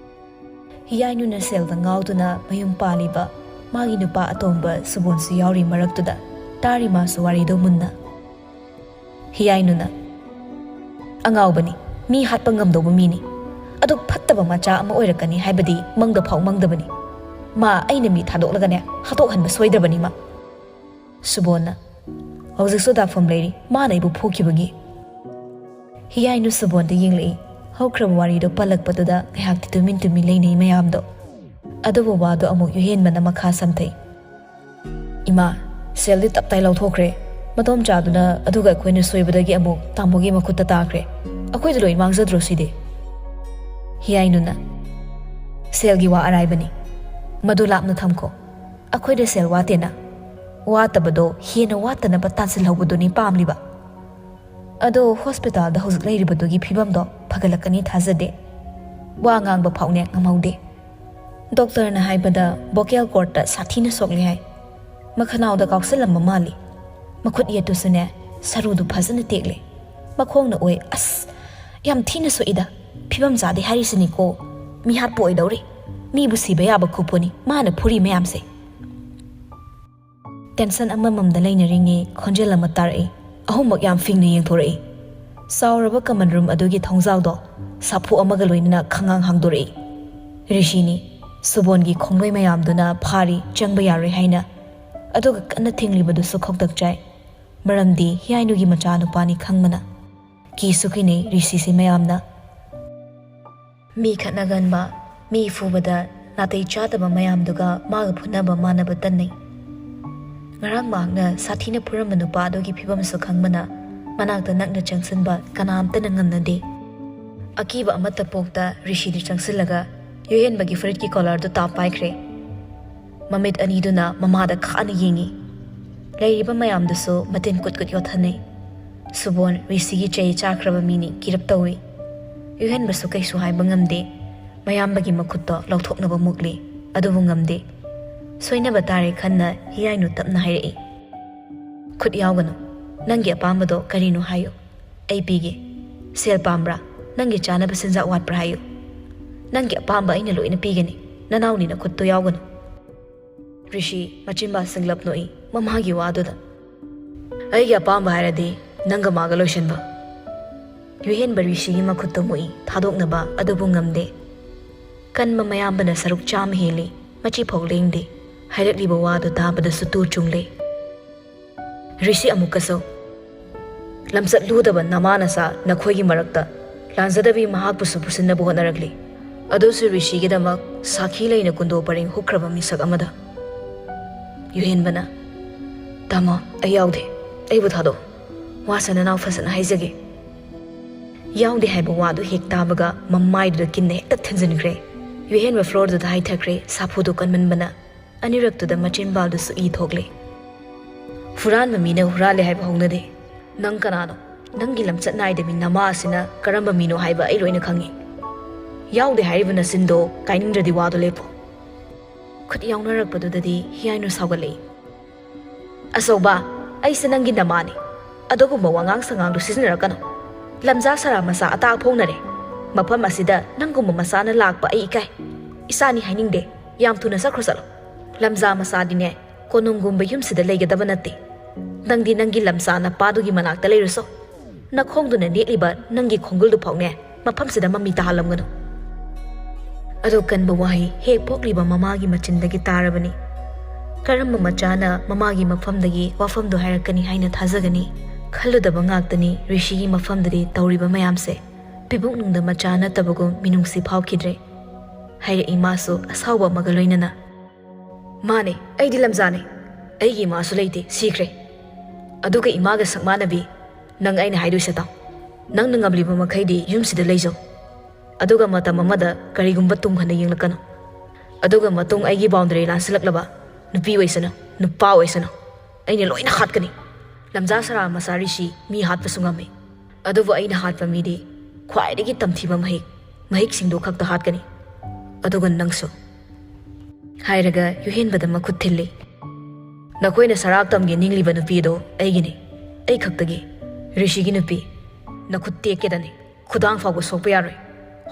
ꯍꯤꯌꯥꯏꯅꯨꯅ ꯁꯦꯜꯗ ꯉꯥꯎꯗꯨꯅ ꯃꯌꯨꯝ ꯄꯥꯜꯂꯤꯕ ꯃꯥꯒꯤ ꯅꯨꯄꯥ ꯑꯇꯣꯝꯕ ꯁꯨꯕꯣꯟꯁꯨ ꯌꯥꯎꯔꯤ ꯃꯔꯛꯇꯨꯗ꯫ ꯇꯥꯔꯤ ꯃꯥꯁꯨ ꯋꯥꯔꯤꯗꯣ ꯃꯨꯟꯅ꯫ ꯍꯤꯌꯥꯏꯅꯨꯅ, "ꯑꯉꯥꯎꯕꯅꯤ, ꯃꯤ ꯍꯥꯠꯄ ꯉꯝꯗꯧꯕ ꯃꯤꯅꯤ꯫ ꯑꯗꯨꯛ ꯐꯠꯇꯕ ꯃꯆꯥ ꯑꯃ ꯑꯣꯏꯔꯛꯀꯅꯤ ꯍꯥꯏꯕꯗꯤ ꯃꯪꯗ ꯐꯥꯎ ꯃꯪꯗꯕꯅꯤ꯫ ꯃꯥ ꯑꯩꯅ ꯃꯤ ꯊꯥꯗꯣꯛꯂꯒꯅꯦ, ꯍꯥꯠꯇꯣꯛꯍꯟꯕ ꯁꯣꯏꯗ꯭ꯔꯕꯅꯤ ꯃꯥ꯫" ꯁꯨꯕꯣꯟꯅ, "ꯍꯧꯖꯤꯛꯁꯨ ꯗꯥꯛꯐꯝ ꯂꯩꯔꯤ, ꯃꯥꯅ ꯑꯩꯕꯨ ꯐꯨꯈꯤꯕꯒꯤ꯫" ꯍꯤꯌꯥꯏꯅꯨ ꯁꯨꯕꯣꯟꯗ ꯌꯦꯡꯂꯛꯏ꯫ ꯍꯧꯈ꯭ꯔꯕ ꯋꯥꯔꯤꯗꯣ ꯄꯜꯂꯛꯄꯗꯨꯗ ꯉꯥꯏꯍꯥꯛꯇꯤ ꯇꯨꯃꯤꯟ ꯇꯨꯃꯤꯟ ꯂꯩꯅꯩ ꯃꯌꯥꯝꯗꯣ꯫ ꯑꯗꯨꯕꯨ ꯋꯥꯗꯣ ꯑꯃꯨꯛ ꯌꯨꯍꯦꯟꯕꯅ ꯃꯈꯥ ꯁꯝꯊꯩ꯫ "ꯏꯃꯥ, ꯁꯦꯜꯗꯤ ꯇꯞꯇꯥꯏ ꯂꯧꯊꯣꯛꯈ꯭ꯔꯦ꯫ ꯃꯗꯣꯝꯆꯥꯗꯨꯅ ꯑꯗꯨꯒ ꯑꯩꯈꯣꯏꯅ ꯁꯣꯏꯕꯗꯒꯤ ꯑꯃꯨꯛ ꯇꯥꯃꯣꯒꯤ ꯃꯈꯨꯠꯇ ꯇꯥꯈ꯭ꯔꯦ꯫ ꯑꯩꯈꯣꯏꯗ ꯂꯣꯏ ꯃꯥꯡꯖꯗ꯭ꯔꯣ ꯁꯤꯗꯤ?" ꯍꯤꯌꯥꯏꯅꯨꯅ, "ꯁꯦꯜꯒꯤ ꯋꯥ ꯑꯔꯥꯏꯕꯅꯤ꯫ ꯃꯗꯨ ꯂꯥꯞꯅ ꯊꯝꯈꯣ꯫ ꯑꯩꯈꯣꯏꯗ ꯁꯦꯜ ꯋꯥꯠꯇꯦꯅ꯫ ꯋꯥꯠꯇꯕꯗꯣ ꯍꯦꯟꯅ ꯋꯥꯠꯇꯅꯕ ꯇꯥꯟꯁꯤꯜꯍꯧꯕꯗꯨꯅꯤ ꯄꯥꯝꯂꯤꯕ꯫ ꯑꯗꯣ ꯍꯣꯁꯄꯤꯇꯥꯜꯗ ꯍꯧꯖꯤꯛ ꯂꯩꯔꯤꯕꯗꯨꯒꯤ ꯐꯤꯕꯝꯗꯣ ꯐꯒꯠꯂꯛꯀꯅꯤ ꯊꯥꯖꯗꯦ꯫ ꯋꯥ ꯉꯥꯡꯕ ꯐꯥꯎꯅꯦ ꯉꯝꯍꯧꯗꯦ꯫ ꯗꯣꯛꯇꯔꯅ ꯍꯥꯏꯕꯗ ꯚꯣꯀꯦꯜ ꯀꯣꯔꯠꯇ ꯁꯥꯊꯤꯅ ꯁꯣꯛꯂꯦ ꯍꯥꯏ꯫ ꯃꯈꯅꯥꯎꯗ ꯀꯥꯎꯁꯜꯂꯝꯕ ꯃꯥꯜꯂꯤ꯫ ꯃꯈꯨꯠ ꯌꯦꯠꯇꯨꯁꯨꯅꯦ, ꯁꯔꯨꯗꯨ ꯐꯖꯅ ꯇꯦꯛꯂꯦ꯫ ꯃꯈꯣꯡꯅ ꯑꯣꯏ꯫ ꯑꯁ, ꯌꯥꯝ ꯊꯤꯅ ꯁꯣꯛꯏꯗ꯫ ꯐꯤꯕꯝ ꯆꯥꯗꯦ ꯍꯥꯏꯔꯤꯁꯤꯅꯤꯀꯣ꯫ ꯃꯤꯍꯥꯠꯄ ꯑꯣꯏꯗꯧꯔꯤ꯫ ꯃꯤꯕꯨ ꯁꯤꯕ ꯌꯥꯕ ꯈꯨꯄꯣꯅꯤ ꯃꯥꯅ ꯐꯨꯔꯤ ꯃꯌꯥꯝꯁꯦ꯫ ꯇꯦꯟꯁꯟ ꯑꯃꯃꯝꯗ ꯂꯩꯅꯔꯤꯉꯩ ꯈꯣꯟꯖꯦꯜ ꯑꯃ ꯇꯥꯔꯛꯏ꯫ ꯑꯍꯨꯝꯃꯛ ꯌꯥꯝ ꯐꯤꯡꯅ ꯌꯦꯡꯊꯣꯔꯛꯏ꯫ ꯆꯥꯎꯔꯕ ꯀꯃꯟ ꯔꯨꯝ ꯑꯗꯨꯒꯤ ꯊꯣꯡꯖꯥꯎꯗꯣ ꯁꯥꯐꯨ ꯑꯃꯒ ꯂꯣꯏꯅꯅ ꯈꯪꯉꯥꯡ ꯍꯥꯡꯗꯣꯔꯛꯏ꯫ ꯔꯤꯁꯤꯅꯤ꯫ ꯁꯨꯕꯣꯟꯒꯤ ꯈꯣꯡꯂꯣꯏ ꯃꯌꯥꯝꯗꯨꯅ ꯐꯥꯔꯤ, ꯆꯪꯕ ꯌꯥꯔꯣꯏ ꯍꯥꯏꯅ꯫ ꯑꯗꯨꯒ ꯀꯟꯅ ꯊꯤꯡꯂꯤꯕꯗꯨꯁꯨ ꯈꯧꯇꯛ ꯆꯥꯏ꯫ ꯃꯔꯝꯗꯤ ꯍꯤꯌꯥꯏꯅꯨꯒꯤ ꯃꯆꯥꯅꯨꯄꯥꯅꯤ ꯈꯪꯕꯅ꯫ ꯀꯤꯁꯨ ꯀꯤꯅꯩ ꯔꯤꯁꯤꯁꯤ ꯃꯌꯥꯝꯅ꯫ ꯃꯤ ꯈꯠꯅꯒꯟꯕ, ꯃꯤ ꯐꯨꯕꯗ ꯅꯥꯇꯩ ꯆꯥꯗꯕ ꯃꯌꯥꯝꯗꯨꯒ ꯃꯥꯒ ꯐꯨꯅꯕ ꯃꯥꯟꯅꯕ ꯇꯟꯅꯩ꯫ ꯉꯔꯥꯡ ꯃꯍꯥꯛꯅ ꯁꯥꯊꯤꯅ ꯐꯨꯔꯝꯕ ꯅꯨꯄꯥ ꯑꯗꯨꯒꯤ ꯐꯤꯕꯝꯁꯨ ꯈꯪꯕꯅ ꯃꯅꯥꯛꯇ ꯅꯛꯅ ꯆꯪꯁꯤꯟꯕ ꯀꯅꯥꯝꯇꯅ ꯉꯝꯅꯗꯦ꯫ ꯑꯀꯤꯕ ꯑꯃꯠꯇ ꯄꯣꯛꯇ ꯔꯤꯁꯤꯗꯤ ꯆꯪꯁꯤꯜꯂꯒ ꯌꯨꯍꯦꯟꯕꯒꯤ ꯐꯨꯔꯤꯠꯀꯤ ꯀꯣꯂꯔꯗꯨ ꯇꯥꯞ ꯄꯥꯏꯈ꯭ꯔꯦ꯫ ꯃꯃꯤꯠ ꯑꯅꯤꯗꯨꯅ ꯃꯃꯥꯗ ꯈꯥꯅ ꯌꯦꯡꯉꯤ꯫ ꯂꯩꯔꯤꯕ ꯃꯌꯥꯝꯗꯨꯁꯨ ꯃꯇꯤꯟ ꯀꯨꯠ ꯀꯨꯠ ꯌꯣꯠꯊꯅꯩ꯫ ꯁꯨꯕꯣꯟ ꯔꯤꯁꯤꯒꯤ ꯆꯩ ꯆꯥꯈ꯭ꯔꯕ ꯃꯤꯅꯤ, ꯀꯤꯔꯞ ꯇꯧꯏ꯫ ꯌꯨꯍꯦꯟꯕꯁꯨ ꯀꯩꯁꯨ ꯍꯥꯏꯕ ꯉꯝꯗꯦ꯫ ꯃꯌꯥꯝꯕꯒꯤ ꯃꯈꯨꯠꯇꯣ ꯂꯧꯊꯣꯛꯅꯕ ꯃꯨꯛꯂꯤ, ꯑꯗꯨꯕꯨ ꯉꯝꯗꯦ꯫ ꯁꯣꯏꯅꯕ ꯇꯥꯔꯦ ꯈꯟꯅ ꯍꯤꯌꯥꯏꯅꯨ ꯇꯞꯅ ꯍꯥꯏꯔꯛꯏ, "ꯈꯨꯠ ꯌꯥꯎꯒꯅꯨ꯫ ꯅꯪꯒꯤ ꯑꯄꯥꯝꯕꯗꯣ ꯀꯔꯤꯅꯣ ꯍꯥꯏꯌꯨ, ꯑꯩ ꯄꯤꯒꯦ꯫ ꯁꯦꯜ ꯄꯥꯝꯕ꯭ꯔꯥ? ꯅꯪꯒꯤ ꯆꯥꯅꯕ ꯆꯤꯟꯖꯥꯛ ꯋꯥꯠꯄ꯭ꯔꯥ ꯍꯥꯏꯌꯨ꯫ ꯅꯪꯒꯤ ꯑꯄꯥꯝꯕ ꯑꯩꯅ ꯂꯣꯏꯅ ꯄꯤꯒꯅꯤ꯫ ꯅꯅꯥꯎꯅꯤ ꯅꯈꯨꯠꯇꯣ ꯌꯥꯎꯒꯅꯨ꯫" ꯔꯤꯁꯤ ꯃꯆꯤꯟꯕꯥꯜ ꯁꯤꯡꯂꯞ ꯅꯣꯛꯏ ꯃꯃꯥꯒꯤ ꯋꯥꯗꯨꯗ꯫ "ꯑꯩꯒꯤ ꯑꯄꯥꯝꯕ ꯍꯥꯏꯔꯗꯤ ꯅꯪꯒ ꯃꯥꯒ ꯂꯣꯏꯁꯤꯟꯕ꯫" ꯌꯨꯍꯦꯟꯕ ꯔꯤꯁꯤꯒꯤ ꯃꯈꯨꯠꯇꯨ ꯃꯨꯛꯏ, ꯊꯥꯗꯣꯛꯅꯕ ꯑꯗꯨꯕꯨ ꯉꯝꯗꯦ꯫ ꯀꯟꯕ ꯃꯌꯥꯝꯕꯅ ꯁꯔꯨꯛ ꯆꯥꯝꯃ ꯍꯦꯜꯂꯤ, ꯃꯆꯤ ꯐꯥꯎ ꯂꯦꯡꯗꯦ꯫ ꯍꯥꯏꯔꯛꯂꯤꯕ ꯋꯥꯗꯨ ꯇꯥꯕꯗꯁꯨ ꯇꯨ ꯆꯨꯡꯂꯦ꯫ ꯔꯤꯁꯤ ꯑꯃꯨꯛꯀꯁꯨ, "ꯂꯝꯆꯠ ꯂꯨꯗꯕ ꯅꯃꯥ ꯅꯆꯥ ꯅꯈꯣꯏꯒꯤ ꯃꯔꯛꯇ ꯂꯥꯟꯖꯗꯕꯤ ꯃꯍꯥꯛꯄꯨꯁꯨ ꯄꯨꯁꯤꯟꯅꯕ ꯍꯣꯠꯅꯔꯛꯂꯤ꯫ ꯑꯗꯨꯁꯨ ꯔꯤꯁꯤꯒꯤꯗꯃꯛ ꯁꯥꯈꯤ ꯂꯩꯅ ꯀꯨꯟꯗꯣ ꯄꯔꯦꯡ ꯍꯨꯛꯈ꯭ꯔꯕ ꯃꯤꯁꯛ ꯑꯃꯗ꯫" ꯌꯨꯍꯦꯟꯕꯅ, "ꯇꯥꯃꯣ, ꯑꯩ ꯌꯥꯎꯗꯦ꯫ ꯑꯩꯕꯨ ꯊꯥꯗꯣꯛ꯫ ꯋꯥꯁꯦ ꯅꯅꯥꯎ ꯐꯖꯅ ꯍꯥꯏꯖꯒꯦ꯫" ꯌꯥꯎꯗꯦ ꯍꯥꯏꯕ ꯋꯥꯗꯨ ꯍꯦꯛ ꯇꯥꯕꯒ ꯃꯃꯥꯏꯗꯨꯗ ꯀꯤꯟꯅ ꯍꯦꯛꯇ ꯊꯤꯟꯖꯤꯟꯈ꯭ꯔꯦ꯫ ꯌꯨꯍꯦꯟꯕ ꯐ꯭ꯂꯣꯔꯗꯨꯗ ꯍꯥꯏꯊꯈ꯭ꯔꯦ, ꯁꯥꯐꯨꯗꯨ ꯀꯟꯃꯟꯕꯅ꯫ ꯑꯅꯤꯔꯛꯇꯨꯗ ꯃꯆꯤꯟꯕꯥꯜꯗꯨꯁꯨ ꯏ ꯊꯣꯛꯂꯦ꯫ ꯍꯨꯔꯥꯟꯕ ꯃꯤꯅ ꯍꯨꯔꯥꯜꯂꯦ ꯍꯥꯏꯕ ꯍꯧꯅꯗꯦ꯫ ꯅꯪ ꯀꯅꯥꯅꯣ? ꯅꯪꯒꯤ ꯂꯝꯆꯠ ꯅꯥꯏꯗꯕꯤ ꯅꯃꯥ ꯑꯁꯤꯅ ꯀꯔꯝꯕ ꯃꯤꯅꯣ ꯍꯥꯏꯕ ꯑꯩ ꯂꯣꯏꯅ ꯈꯪꯉꯤ꯫ ꯌꯥꯎꯗꯦ ꯍꯥꯏꯔꯤꯕ ꯅꯆꯤꯟꯗꯣ ꯀꯥꯏꯅꯤꯡꯗ꯭ꯔꯗꯤ ꯋꯥꯗꯣ ꯂꯦꯞꯄꯣ꯫ ꯈꯨꯠ ꯌꯥꯎꯅꯔꯛꯄꯗꯨꯗꯗꯤ ꯍꯤꯌꯥꯏꯅꯨ ꯁꯥꯎꯒꯠꯂꯛꯏ꯫ "ꯑꯆꯧꯕ, ꯑꯩꯁꯦ ꯅꯪꯒꯤ ꯅꯃꯥꯅꯤ꯫ ꯑꯗꯨꯒꯨꯝꯕ ꯋꯥꯉꯥꯡ ꯁꯉꯥꯡꯗꯣ ꯁꯤꯖꯤꯟꯅꯔꯛꯀꯅꯨ꯫ ꯂꯝꯖꯥ ꯁꯔꯥ ꯃꯆꯥ ꯑꯇꯥ ꯐꯣꯡꯅꯔꯦ꯫ ꯃꯐꯝ ꯑꯁꯤꯗ ꯅꯪꯒꯨꯝꯕ ꯃꯆꯥꯅ ꯂꯥꯛꯄ ꯑꯩ ꯏꯀꯥꯏ꯫ ꯏꯆꯥꯅꯤ ꯍꯥꯏꯅꯤꯡꯗꯦ꯫ ꯌꯥꯝ ꯊꯨꯅ ꯆꯠꯈ꯭ꯔꯣ ꯆꯠꯂꯣ꯫ ꯂꯝꯖꯥ ꯃꯆꯥꯗꯤꯅꯦ, ꯀꯣꯅꯨꯡꯒꯨꯝꯕ ꯌꯨꯝꯁꯤꯗ ꯂꯩꯒꯗꯕ ꯅꯠꯇꯦ꯫ ꯅꯪꯗꯤ ꯅꯪꯒꯤ ꯂꯝꯆꯥ ꯅꯄꯥꯗꯨꯒꯤ ꯃꯅꯥꯛꯇ ꯂꯩꯔꯨꯁꯣ꯫ ꯅꯈꯣꯡꯗꯨꯅ ꯅꯦꯠꯂꯤꯕ ꯅꯪꯒꯤ ꯈꯣꯡꯒꯨꯜꯗꯨ ꯐꯥꯎꯅꯦ ꯃꯐꯝꯁꯤꯗ ꯃꯃꯤ ꯇꯥꯍꯜꯂꯝꯒꯅꯨ"꯫ ꯑꯗꯨ ꯀꯟꯕ ꯋꯥꯍꯩ ꯍꯦꯛ ꯄꯣꯛꯂꯤꯕ ꯃꯃꯥꯒꯤ ꯃꯆꯤꯟꯗꯒꯤ ꯇꯥꯔꯕꯅꯤ꯫ ꯀꯔꯝꯕ ꯃꯆꯥꯅ ꯃꯃꯥꯒꯤ ꯃꯐꯝꯗꯒꯤ ꯋꯥꯐꯝꯗꯨ ꯍꯥꯏꯔꯛꯀꯅꯤ ꯍꯥꯏꯅ ꯊꯥꯖꯒꯅꯤ? ꯈꯜꯂꯨꯗꯕ ꯉꯥꯛꯇꯅꯤ ꯔꯤꯁꯤꯒꯤ ꯃꯐꯝꯗꯗꯤ ꯇꯧꯔꯤꯕ ꯃꯌꯥꯝꯁꯦ꯫ ꯄꯤꯕꯨꯛꯅꯨꯡꯗ ꯃꯆꯥ ꯅꯠꯇꯕꯒꯨꯝ ꯃꯤꯅꯨꯡꯁꯤ ꯐꯥꯎꯈꯤꯗ꯭ꯔꯦ꯫ ꯍꯥꯏꯔꯛꯏ ꯃꯥꯁꯨ ꯑꯁꯥꯎꯕ ꯑꯃꯒ ꯂꯣꯏꯅꯅ꯫ "ꯃꯥꯅꯦ, ꯑꯩꯗꯤ ꯂꯝꯖꯥꯅꯦ꯫ ꯑꯩꯒꯤ ꯏꯃꯥꯁꯨ ꯂꯩꯇꯦ, ꯁꯤꯈ꯭ꯔꯦ꯫ ꯑꯗꯨꯒ ꯏꯃꯥꯒ ꯁꯛꯃꯥꯟꯅꯕꯤ, ꯅꯪ ꯑꯩꯅ ꯍꯥꯏꯗꯣꯏꯁꯦ ꯇꯥꯎ꯫ ꯅꯪꯅ ꯉꯝꯂꯤꯕ ꯃꯈꯩꯗꯤ ꯌꯨꯝꯁꯤꯗ ꯂꯩꯖꯧ꯫ ꯑꯗꯨꯒ ꯃꯇꯝ ꯑꯃꯗ ꯀꯔꯤꯒꯨꯝꯕ ꯇꯨꯡ ꯍꯟꯅ ꯌꯦꯡꯂꯛꯀꯅꯨ꯫ ꯑꯗꯨꯒ ꯃꯇꯨꯡ ꯑꯩꯒꯤ ꯕꯥꯎꯟꯗꯔꯤ ꯂꯥꯟꯁꯤꯜꯂꯛꯂꯕ, ꯅꯨꯄꯤ ꯑꯣꯏꯁꯅꯨ, ꯅꯨꯄꯥ ꯑꯣꯏꯁꯅꯨ, ꯑꯩꯅ ꯂꯣꯏꯅ ꯍꯥꯠꯀꯅꯤ꯫ ꯂꯝꯖꯥ ꯁꯔꯥ ꯃꯆꯥ ꯔꯤꯁꯤ ꯃꯤ ꯍꯥꯠꯄꯁꯨ ꯉꯝꯃꯤ꯫ ꯑꯗꯨꯕꯨ ꯑꯩꯅ ꯍꯥꯠꯄ ꯃꯤꯗꯤ ꯈ꯭ꯋꯥꯏꯗꯒꯤ ꯇꯝꯊꯤꯕ ꯃꯍꯤꯛ, ꯃꯍꯤꯛꯁꯤꯡꯗꯨ ꯈꯛꯇ ꯍꯥꯠꯀꯅꯤ꯫ ꯑꯗꯨꯒ ꯅꯪꯁꯨ"꯫ ꯍꯥꯏꯔꯒ ꯌꯨꯍꯦꯟꯕꯗ ꯃꯈꯨꯠ ꯊꯤꯜꯂꯤ꯫ "ꯅꯈꯣꯏꯅ ꯁꯔꯥꯛ ꯇꯝꯒꯦ ꯅꯤꯡꯂꯤꯕ ꯅꯨꯄꯤ ꯑꯗꯣ ꯑꯩꯒꯤꯅꯤ, ꯑꯩ ꯈꯛꯇꯒꯤ, ꯔꯤꯁꯤꯒꯤ ꯅꯨꯄꯤ꯫ ꯅꯈꯨꯠ ꯇꯦꯛꯀꯦꯗꯅꯤ, ꯈꯨꯗꯥꯡ ꯐꯥꯎꯕ ꯁꯣꯛꯄ ꯌꯥꯔꯣꯏ꯫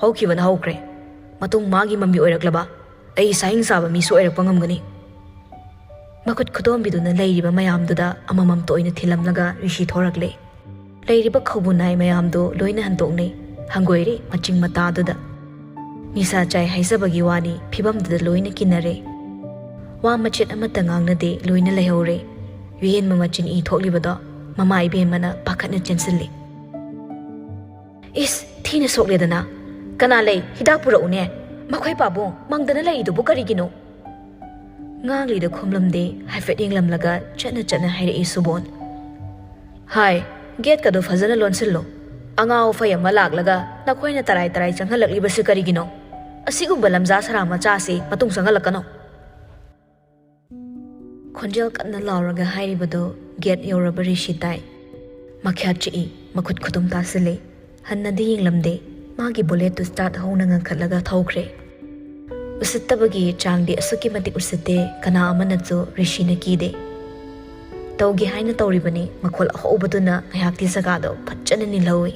ꯍꯧꯈꯤꯕꯅ ꯍꯧꯈ꯭ꯔꯦ꯫ ꯃꯇꯨꯡ ꯃꯥꯒꯤ ꯃꯃꯤ ꯑꯣꯏꯔꯛꯂꯕ ꯑꯩ ꯁꯥꯍꯤꯡ ꯆꯥꯕ ꯃꯤꯁꯨ ꯑꯣꯏꯔꯛꯄ ꯉꯝꯒꯅꯤ"꯫ ꯃꯈꯨꯠ ꯈꯨꯗꯣꯝꯕꯤꯗꯨꯅ ꯂꯩꯔꯤꯕ ꯃꯌꯥꯝꯗꯨꯗ ꯑꯃꯃꯝꯇ ꯑꯣꯏꯅ ꯊꯤꯜꯂꯝꯂꯒ ꯔꯤꯁꯤ ꯊꯣꯔꯛꯂꯦ꯫ ꯂꯩꯔꯤꯕ ꯈꯧꯕꯨ ꯅꯥꯏ ꯃꯌꯥꯝꯗꯨ ꯂꯣꯏꯅ ꯍꯟꯗꯣꯛꯅꯩ, ꯍꯪꯒꯣꯏꯔꯦ ꯃꯆꯤꯡ ꯃꯇꯥꯗꯨꯗ꯫ ꯅꯤꯁꯥ ꯆꯥꯏ ꯍꯥꯏꯖꯕꯒꯤ ꯋꯥꯅꯤ, ꯐꯤꯕꯝꯗꯨꯗ ꯂꯣꯏꯅ ꯀꯤꯟꯅꯔꯦ꯫ ꯋꯥ ꯃꯆꯦꯠ ꯑꯃꯠꯇ ꯉꯥꯡꯅꯗꯦ, ꯂꯣꯏꯅ ꯂꯩꯍꯧꯔꯦ꯫ ꯌꯨꯍꯦꯟꯕ ꯃꯆꯤꯟ ꯏ ꯊꯣꯛꯂꯤꯕꯗꯣ ꯃꯃꯥ ꯏꯕꯦꯝꯃꯅ ꯄꯥꯈꯠꯅ ꯆꯦꯟꯁꯤꯜꯂꯤ꯫ "ꯏꯁ, ꯊꯤꯅ ꯁꯣꯛꯂꯦꯗꯅ꯫ ꯀꯅꯥ ꯂꯩ? ꯍꯤꯗꯥꯛ ꯄꯨꯔꯛꯎꯅꯦ꯫ ꯃꯈꯣꯏ ꯄꯥꯕꯨꯡ ꯃꯪꯗꯅ ꯂꯩꯔꯤꯗꯨꯕꯨ ꯀꯔꯤꯒꯤꯅꯣ?" ꯉꯥꯡꯂꯤꯗ ꯈꯨꯝꯂꯝꯗꯦ, ꯍꯥꯏꯐꯦꯠ ꯌꯦꯡꯂꯝꯂꯒ ꯆꯠꯅ ꯆꯠꯅ ꯍꯥꯏꯔꯛꯏ ꯁꯨꯕꯣꯟ꯫ "ꯍꯥꯏ, ꯒꯦꯠꯀꯗꯣ ꯐꯖꯅ ꯂꯣꯟꯁꯤꯜꯂꯨ꯫ ꯑꯉꯥꯎ ꯑꯐꯩ ꯑꯃ ꯂꯥꯛꯂꯒ ꯅꯈꯣꯏꯅ ꯇꯔꯥꯏ ꯇꯔꯥꯏ ꯆꯪꯍꯜꯂꯛꯂꯤꯕꯁꯤ ꯀꯔꯤꯒꯤꯅꯣ? ꯑꯁꯤꯒꯨꯝꯕ ꯂꯝꯖꯥ ꯁꯔꯥ ꯃꯆꯥꯁꯤ ꯃꯇꯨꯡ ꯆꯪꯍꯜꯂꯛꯀꯅꯨ"꯫ ꯈꯣꯟꯖꯦꯜ ꯀꯟꯅ ꯂꯥꯎꯔꯒ ꯍꯥꯏꯔꯤꯕꯗꯨ ꯒꯦꯠ ꯌꯧꯔꯕ ꯔꯤꯁꯤ ꯇꯥꯏ꯫ ꯃꯈ꯭ꯌꯥꯠ ꯆꯤꯛꯏ, ꯃꯈꯨꯠ ꯈꯨꯇꯨꯝ ꯇꯥꯁꯤꯜꯂꯤ꯫ ꯍꯟꯅꯗꯤ ꯌꯦꯡꯂꯝꯗꯦ꯫ ꯃꯥꯒꯤ ꯕꯨꯂꯦꯠꯇꯨ ꯁ꯭ꯇꯥꯔꯠ ꯍꯧꯅ ꯉꯟꯈꯠꯂꯒ ꯊꯧꯈ꯭ꯔꯦ꯫ ꯎꯁꯤꯠꯇꯕꯒꯤ ꯆꯥꯡꯗꯤ ꯑꯁꯨꯛꯀꯤ ꯃꯇꯤꯛ ꯎꯁꯤꯠꯇꯦ, ꯀꯅꯥ ꯑꯃꯅꯁꯨ ꯔꯤꯁꯤꯅ ꯀꯤꯗꯦ꯫ ꯇꯧꯒꯦ ꯍꯥꯏꯅ ꯇꯧꯔꯤꯕꯅꯤ, ꯃꯈꯣꯜ ꯑꯍꯧꯕꯗꯨꯅ ꯉꯥꯏꯍꯥꯛꯇꯤ ꯖꯒꯥꯗꯣ ꯐꯖꯅ ꯅꯤꯜꯍꯧꯏ꯫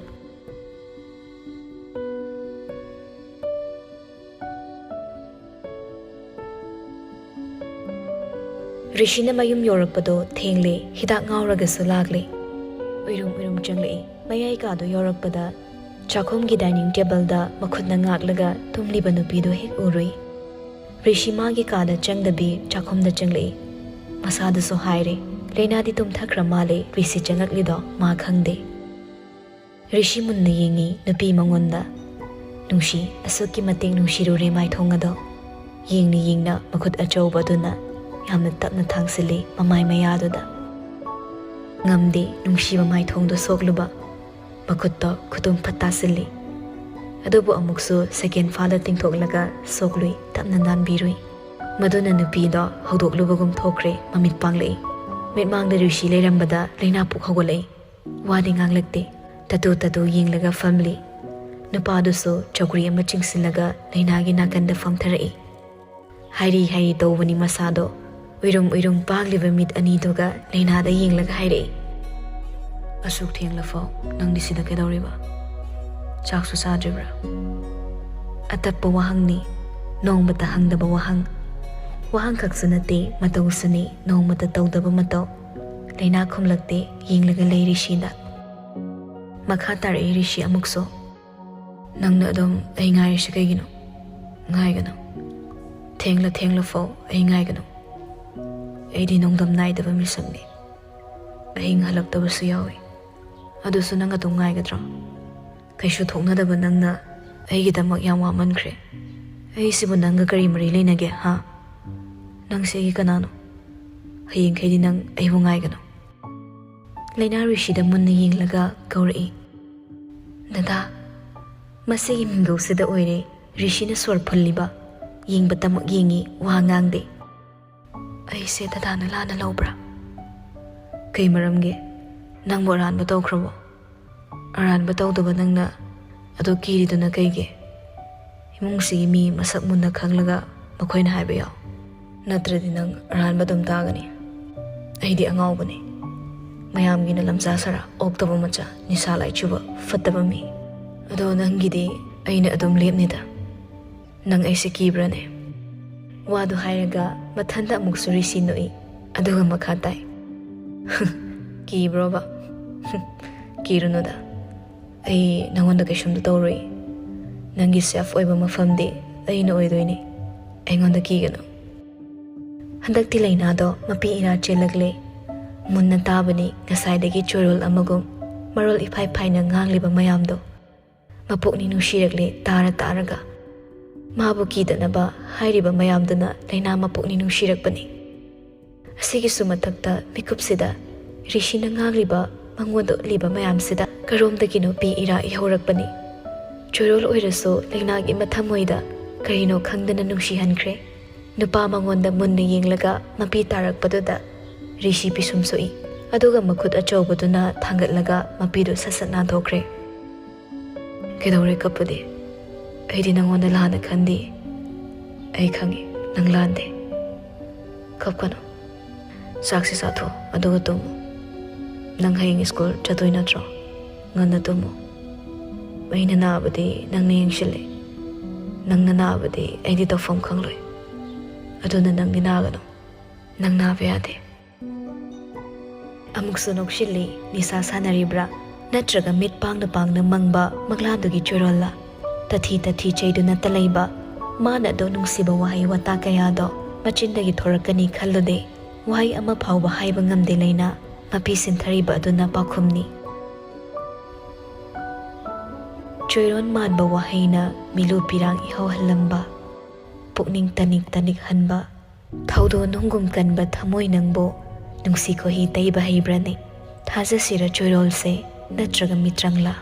ꯔꯤꯁꯤꯅ ꯃꯌꯨꯝ ꯌꯧꯔꯛꯄꯗꯣ ꯊꯦꯡꯂꯦ, ꯍꯤꯗꯥꯛ ꯉꯥꯎꯔꯒꯁꯨ ꯂꯥꯛꯂꯦ꯫ ꯎꯏꯔꯨꯝ ꯎꯏꯔꯨꯝ ꯆꯪꯂꯛꯏ꯫ ꯃꯌꯥꯏ ꯀꯥꯗꯣ ꯌꯧꯔꯛꯄꯗ ꯆꯥꯛꯈꯨꯝꯒꯤ ꯗꯥꯏꯅꯤꯡ ꯇꯦꯕꯜꯗ ꯃꯈꯨꯠꯅ ꯉꯥꯛꯂꯒ ꯇꯨꯝꯂꯤꯕ ꯅꯨꯄꯤꯗꯨ ꯍꯦꯛ ꯎꯔꯨꯏ꯫ ꯔꯤꯁꯤ ꯃꯥꯒꯤ ꯀꯥꯗ ꯆꯪꯗꯕꯤ ꯆꯥꯛꯈꯨꯝꯗꯁꯨ ꯆꯪꯂꯛꯏ꯫ ꯃꯁꯥꯗꯨꯁꯨ ꯍꯥꯏꯔꯦ, ꯂꯩꯅꯥꯗꯤ ꯇꯨꯝꯊꯈ꯭ꯔ ꯃꯥꯜꯂꯦ, ꯔꯤꯁꯤ ꯆꯪꯂꯛꯂꯤꯗꯣ ꯃꯥ ꯈꯪꯗꯦ꯫ ꯔꯤꯁꯤ ꯃꯨꯟꯅ ꯌꯦꯡꯉꯤ ꯅꯨꯄꯤ ꯃꯉꯣꯟꯗ꯫ ꯅꯨꯡꯁꯤ, ꯑꯁꯨꯛꯀꯤ ꯃꯇꯤꯛ ꯅꯨꯡꯁꯤꯔꯨꯔꯦ ꯃꯥꯏꯊꯣꯡ ꯑꯗꯣ꯫ ꯌꯦꯡꯅ ꯌꯦꯡꯅ ꯃꯈꯨꯠ ꯑꯆꯧꯕ ꯑꯗꯨꯅ ꯌꯥꯝꯅ ꯇꯞꯅ ꯊꯥꯡꯁꯤꯜꯂꯤ ꯃꯃꯥꯏ ꯃꯌꯥꯗꯨꯗ꯫ ꯉꯝꯗꯦ ꯅꯨꯡꯁꯤꯕ ꯃꯥꯏꯊꯣꯡꯗꯣ ꯁꯣꯛꯂꯨꯕ꯫ ꯃꯈꯨꯠꯇꯣ ꯈꯨꯇꯨꯝ ꯐꯠ ꯇꯥꯁꯤꯜꯂꯤ꯫ ꯑꯗꯨꯕꯨ ꯑꯃꯨꯛꯁꯨ ꯁꯦꯀꯦꯟ ꯐꯥꯗ ꯇꯤꯡꯊꯣꯛꯂꯒ ꯁꯣꯛꯂꯨꯏ, ꯇꯞꯅ ꯅꯥꯟꯕꯤꯔꯨꯏ꯫ ꯃꯗꯨꯅ ꯅꯨꯄꯤꯗꯣ ꯍꯧꯗꯣꯛꯂꯨꯕꯒꯨꯝ ꯊꯣꯛꯈ꯭ꯔꯦ ꯃꯃꯤꯠ ꯄꯥꯡꯂꯛꯏ꯫ ꯃꯤꯠꯃꯥꯡꯗ ꯔꯤꯁꯤ ꯂꯩꯔꯝꯕꯗ ꯂꯩꯅꯥ ꯄꯣꯛ ꯍꯧꯒꯠꯂꯛꯏ꯫ ꯋꯥꯗꯤ ꯉꯥꯡꯂꯛꯇꯦ꯫ ꯇꯇꯨ ꯇꯇꯨ ꯌꯦꯡꯂꯒ ꯐꯝꯂꯤ꯫ ꯅꯨꯄꯥꯗꯨꯁꯨ ꯆꯧꯀ꯭ꯔꯤ ꯑꯃ ꯆꯤꯡꯁꯤꯜꯂꯒ ꯂꯩꯅꯥꯒꯤ ꯅꯥꯀꯟꯗ ꯐꯝꯊꯔꯛꯏ꯫ ꯍꯥꯏꯔꯤ ꯍꯥꯏꯔꯤ ꯇꯧꯕꯅꯤ ꯃꯁꯥꯗꯣ꯫ ꯎꯏꯔꯨꯝ ꯎꯏꯔꯨꯝ ꯄꯥꯡꯂꯤꯕ ꯃꯤꯠ ꯑꯅꯤꯗꯨꯒ ꯂꯩꯅꯥꯗ ꯌꯦꯡꯂꯒ ꯍꯥꯏꯔꯛꯏ, "ꯑꯁꯨꯛ ꯊꯦꯡꯂꯐꯥꯎ ꯅꯪꯗꯤ ꯁꯤꯗ ꯀꯩꯗꯧꯔꯤꯕ? ꯆꯥꯛꯁꯨ ꯆꯥꯗ꯭ꯔꯤꯕ꯭ꯔꯥ?" ꯑꯇꯞꯄ ꯋꯥꯍꯪꯅꯤ, ꯅꯣꯡꯃꯇ ꯍꯪꯗꯕ ꯋꯥꯍꯪ꯫ ꯋꯥꯍꯪ ꯈꯛꯁꯨ ꯅꯠꯇꯦ, ꯃꯇꯧꯁꯨꯅꯤ, ꯅꯣꯡꯃꯇ ꯇꯧꯗꯕ ꯃꯇꯧ꯫ ꯂꯩꯅꯥ ꯈꯨꯝꯂꯛꯇꯦ, ꯌꯦꯡꯂꯒ ꯂꯩꯔꯤ ꯁꯤꯗ꯫ ꯃꯈꯥ ꯇꯥꯔꯛꯏ ꯔꯤꯁꯤ ꯑꯃꯨꯛꯁꯨ, "ꯅꯪꯅ ꯑꯗꯨꯝ ꯑꯩ ꯉꯥꯏꯔꯤꯁꯤ ꯀꯩꯒꯤꯅꯣ? ꯉꯥꯏꯒꯅꯨ꯫ ꯊꯦꯡꯂ ꯊꯦꯡꯂꯐꯥꯎ ꯑꯩ ꯉꯥꯏꯒꯅꯨ꯫ ꯑꯩꯗꯤ ꯅꯣꯡꯗꯝ ꯅꯥꯏꯗꯕ ꯃꯤꯁꯛꯅꯤ꯫ ꯑꯍꯤꯡ ꯍꯜꯂꯛꯇꯕꯁꯨ ꯌꯥꯎꯏ꯫ ꯑꯗꯨꯁꯨ ꯅꯪ ꯑꯗꯨꯝ ꯉꯥꯏꯒꯗ꯭ꯔꯣ? ꯀꯩꯁꯨ ꯊꯣꯛꯅꯗꯕ ꯅꯪꯅ ꯑꯩꯒꯤꯗꯃꯛ ꯌꯥꯝ ꯋꯥꯃꯟꯈ꯭ꯔꯦ꯫ ꯑꯩꯁꯤꯕꯨ ꯅꯪꯒ ꯀꯔꯤ ꯃꯔꯤ ꯂꯩꯅꯒꯦ, ꯍꯥ? ꯅꯪꯁꯦ ꯑꯩꯒꯤ ꯀꯅꯥꯅꯣ? ꯍꯌꯦꯡꯈꯩꯗꯤ ꯅꯪ ꯑꯩꯕꯨ ꯉꯥꯏꯒꯅꯨ꯫" ꯂꯩꯅꯥ ꯔꯤꯁꯤꯗ ꯃꯨꯟꯅ ꯌꯦꯡꯂꯒ ꯀꯧꯔꯛꯏ, "ꯗꯗꯥ!" ꯃꯁꯤꯒꯤ ꯃꯤꯡꯒꯧꯁꯤꯗ ꯑꯣꯏꯔꯦ ꯔꯤꯁꯤꯅ ꯁꯣꯔ ꯐꯨꯜꯂꯤꯕ꯫ ꯌꯦꯡꯕꯇꯃꯛ ꯌꯦꯡꯉꯤ, ꯋꯥ ꯉꯥꯡꯗꯦ꯫ ꯑꯩꯁꯦ ꯗꯗꯥꯅ ꯂꯥꯟꯅ ꯂꯧꯕ꯭ꯔꯥ? ꯀꯩ ꯃꯔꯝꯒꯤ? ꯅꯪꯕꯨ ꯑꯔꯥꯟꯕ ꯇꯧꯈ꯭ꯔꯕꯣ? ꯑꯔꯥꯟꯕ ꯇꯧꯗꯕ ꯅꯪꯅ ꯑꯗꯨ ꯀꯤꯔꯤꯗꯨꯅ ꯀꯩꯒꯤ? ꯏꯃꯨꯡꯁꯤꯒꯤ ꯃꯤ ꯃꯁꯛ ꯃꯨꯟꯅ ꯈꯪꯂꯒ ꯃꯈꯣꯏꯅ ꯍꯥꯏꯕ ꯌꯥꯎ꯫ ꯅꯠꯇ꯭ꯔꯗꯤ ꯅꯪ ꯑꯔꯥꯟꯕ ꯑꯗꯨꯝ ꯇꯥꯒꯅꯤ꯫ ꯑꯩꯗꯤ ꯑꯉꯥꯎꯕꯅꯤ꯫ ꯃꯌꯥꯝꯒꯤꯅ ꯂꯝꯆꯥ ꯁꯔꯥ, ꯑꯣꯛꯇꯕ ꯃꯆꯥ, ꯅꯤꯁꯥ ꯂꯥꯏꯆꯨꯕ, ꯐꯠꯇꯕ ꯃꯤ꯫ ꯑꯗꯣ ꯅꯪꯒꯤꯗꯤ ꯑꯩꯅ ꯑꯗꯨꯝ ꯂꯦꯞꯅꯤꯗ꯫ ꯅꯪ ꯑꯩꯁꯦ ꯀꯤꯕ꯭ꯔꯥꯅꯦ? ꯋꯥꯗꯨ ꯍꯥꯏꯔꯒ ꯃꯊꯟꯇ ꯑꯃꯨꯛꯁꯨ ꯔꯤꯁꯤ ꯅꯣꯛꯏ꯫ ꯑꯗꯨꯒ ꯃꯈꯥ ꯇꯥꯏ꯫ ꯀꯤꯕ꯭ꯔꯣꯕ? ꯀꯤꯔꯨꯅꯨꯗ꯫ ꯑꯩ ꯅꯉꯣꯟꯗ ꯀꯩꯁꯨꯝꯇ ꯇꯧꯔꯣꯏ꯫ ꯅꯪꯒꯤ ꯁꯦꯐ ꯑꯣꯏꯕ ꯃꯐꯝꯗꯤ ꯑꯩꯅ ꯑꯣꯏꯗꯣꯏꯅꯤ꯫ ꯑꯩꯉꯣꯟꯗ ꯀꯤꯒꯅꯨ꯫ ꯍꯟꯗꯛꯇꯤ ꯂꯩꯅꯥꯗꯣ ꯃꯄꯤ ꯏꯔꯥ ꯆꯦꯜꯂꯛꯂꯦ꯫ ꯃꯨꯟꯅ ꯇꯥꯕꯅꯤ ꯉꯁꯥꯏꯗꯒꯤ ꯆꯣꯏꯔꯣꯜ ꯑꯃꯒꯨꯝ ꯃꯔꯣꯜ ꯏꯐꯥꯏ ꯐꯥꯏꯅ ꯉꯥꯡꯂꯤꯕ ꯃꯌꯥꯝꯗꯣ꯫ ꯃꯄꯨꯛꯅꯤꯡ ꯅꯨꯡꯁꯤꯔꯛꯂꯦ ꯇꯥꯔ ꯇꯥꯔꯒ꯫ ꯃꯥꯕꯨ ꯀꯤꯗꯅꯕ ꯍꯥꯏꯔꯤꯕ ꯃꯌꯥꯝꯗꯨꯅ ꯂꯩꯅꯥ ꯃꯄꯨꯛꯅꯤꯡ ꯅꯨꯡꯁꯤꯔꯛꯄꯅꯤ꯫ ꯑꯁꯤꯒꯤꯁꯨ ꯃꯊꯛꯇ ꯃꯤꯀꯨꯞꯁꯤꯗ ꯔꯤꯁꯤꯅ ꯉꯥꯡꯂꯤꯕ, ꯃꯉꯣꯟꯗ ꯎꯠꯂꯤꯕ ꯃꯌꯥꯝꯁꯤꯗ ꯀꯔꯣꯝꯗꯒꯤꯅꯣ ꯄꯤ ꯏꯔꯥ ꯏꯍꯧꯔꯛꯄꯅꯤ꯫ ꯆꯣꯏꯔꯣꯜ ꯑꯣꯏꯔꯁꯨ ꯂꯩꯅꯥꯒꯤ ꯃꯊꯃꯣꯏꯗ ꯀꯔꯤꯅꯣ ꯈꯪꯗꯅ ꯅꯨꯡꯁꯤꯍꯟꯈ꯭ꯔꯦ꯫ ꯅꯨꯄꯥ ꯃꯉꯣꯟꯗ ꯃꯨꯟꯅ ꯌꯦꯡꯂꯒ ꯃꯄꯤ ꯇꯥꯔꯛꯄꯗꯨꯗ ꯔꯤꯁꯤ ꯄꯤꯁꯨꯝ ꯁꯣꯛꯏ꯫ ꯑꯗꯨꯒ ꯃꯈꯨꯠ ꯑꯆꯧꯕꯗꯨꯅ ꯊꯥꯡꯒꯠꯂꯒ ꯃꯄꯤꯗꯨ ꯁꯠ ꯁꯠ ꯅꯥꯟꯊꯣꯛꯈ꯭ꯔꯦ꯫ ꯀꯩꯗꯧꯔꯦ ꯀꯞꯄꯗꯤ? ꯑꯩꯗꯤ ꯅꯪꯉꯣꯟꯗ ꯂꯥꯟꯅ ꯈꯟꯗꯦ꯫ ꯑꯩ ꯈꯪꯉꯤ, ꯅꯪ ꯂꯥꯟꯗꯦ꯫ ꯀꯞꯀꯅꯨ꯫ ꯆꯥꯛꯁꯦ ꯆꯥꯊꯣꯛ, ꯑꯗꯨꯒ ꯇꯨꯝꯃꯨ꯫ ꯅꯪ ꯍꯌꯦꯡ ꯁ꯭ꯀꯨꯜ ꯆꯠꯇꯣꯏ ꯅꯠꯇ꯭ꯔꯣ? ꯉꯟꯅ ꯇꯨꯝꯃꯨ꯫ ꯑꯩꯅ ꯅꯥꯕꯗꯤ ꯅꯪꯅ ꯌꯦꯡꯁꯤꯜꯂꯦ꯫ ꯅꯪꯅ ꯅꯥꯕꯗꯤ ꯑꯩꯗꯤ ꯇꯧꯐꯝ ꯈꯪꯂꯣꯏ꯫ ꯑꯗꯨꯅ ꯅꯪꯗꯤ ꯅꯥꯒꯅꯨ꯫ ꯅꯪ ꯅꯥꯕ ꯌꯥꯗꯦ꯫ ꯑꯃꯨꯛꯁꯨ ꯅꯣꯛꯁꯤꯜꯂꯤ꯫ ꯅꯤꯁꯥ ꯁꯥꯟꯅꯔꯤꯕ꯭ꯔꯥ? ꯅꯠꯇ꯭ꯔꯒ ꯃꯤꯠ ꯄꯥꯡꯅ ꯄꯥꯡꯅ ꯃꯪꯕ ꯃꯪꯂꯥꯟꯗꯨꯒꯤ ꯆꯣꯏꯔꯣꯜꯂ? ꯇꯊꯤ ꯇꯊꯤ ꯆꯩꯗꯨꯅꯇ ꯂꯩꯕ ꯃꯥꯅ ꯑꯗꯣ ꯅꯨꯡꯁꯤꯕ ꯋꯥꯍꯩ ꯋꯥꯇꯥ ꯀꯌꯥꯗꯣ ꯃꯆꯤꯟꯗꯒꯤ ꯊꯣꯔꯛꯀꯅꯤ ꯈꯜꯂꯨꯗꯦ꯫ ꯋꯥꯍꯩ ꯑꯃ ꯐꯥꯎꯕ ꯍꯥꯏꯕ ꯉꯝꯗꯦ ꯂꯩꯅꯥ꯫ ꯃꯄꯤ ꯁꯤꯟꯊꯔꯤꯕ ꯑꯗꯨꯅ ꯄꯥꯎꯈꯨꯝꯅꯤ꯫ ꯆꯣꯏꯔꯣꯟ ꯃꯥꯟꯕ ꯋꯥꯍꯩꯅ ꯃꯤꯂꯨ ꯄꯤꯔꯥꯡ ꯏꯍꯧꯍꯜꯂꯝꯕ, ꯄꯨꯛꯅꯤꯡ ꯇꯅꯤꯛ ꯇꯅꯤꯛ ꯍꯟꯕ, ꯊꯧꯗꯣ ꯅꯨꯡꯒꯨꯝ ꯀꯟꯕ ꯊꯃꯣꯏ ꯅꯪꯕꯨ ꯅꯨꯡꯁꯤ ꯈꯣꯏꯍꯤ ꯇꯩꯕ ꯍꯩꯕ꯭ꯔꯅꯦ? ꯊꯥꯖꯁꯤꯔ ꯆꯣꯏꯔꯣꯜꯁꯦ ꯅꯠꯇ꯭ꯔꯒ ꯃꯤꯇ꯭ꯔꯪꯂꯥ?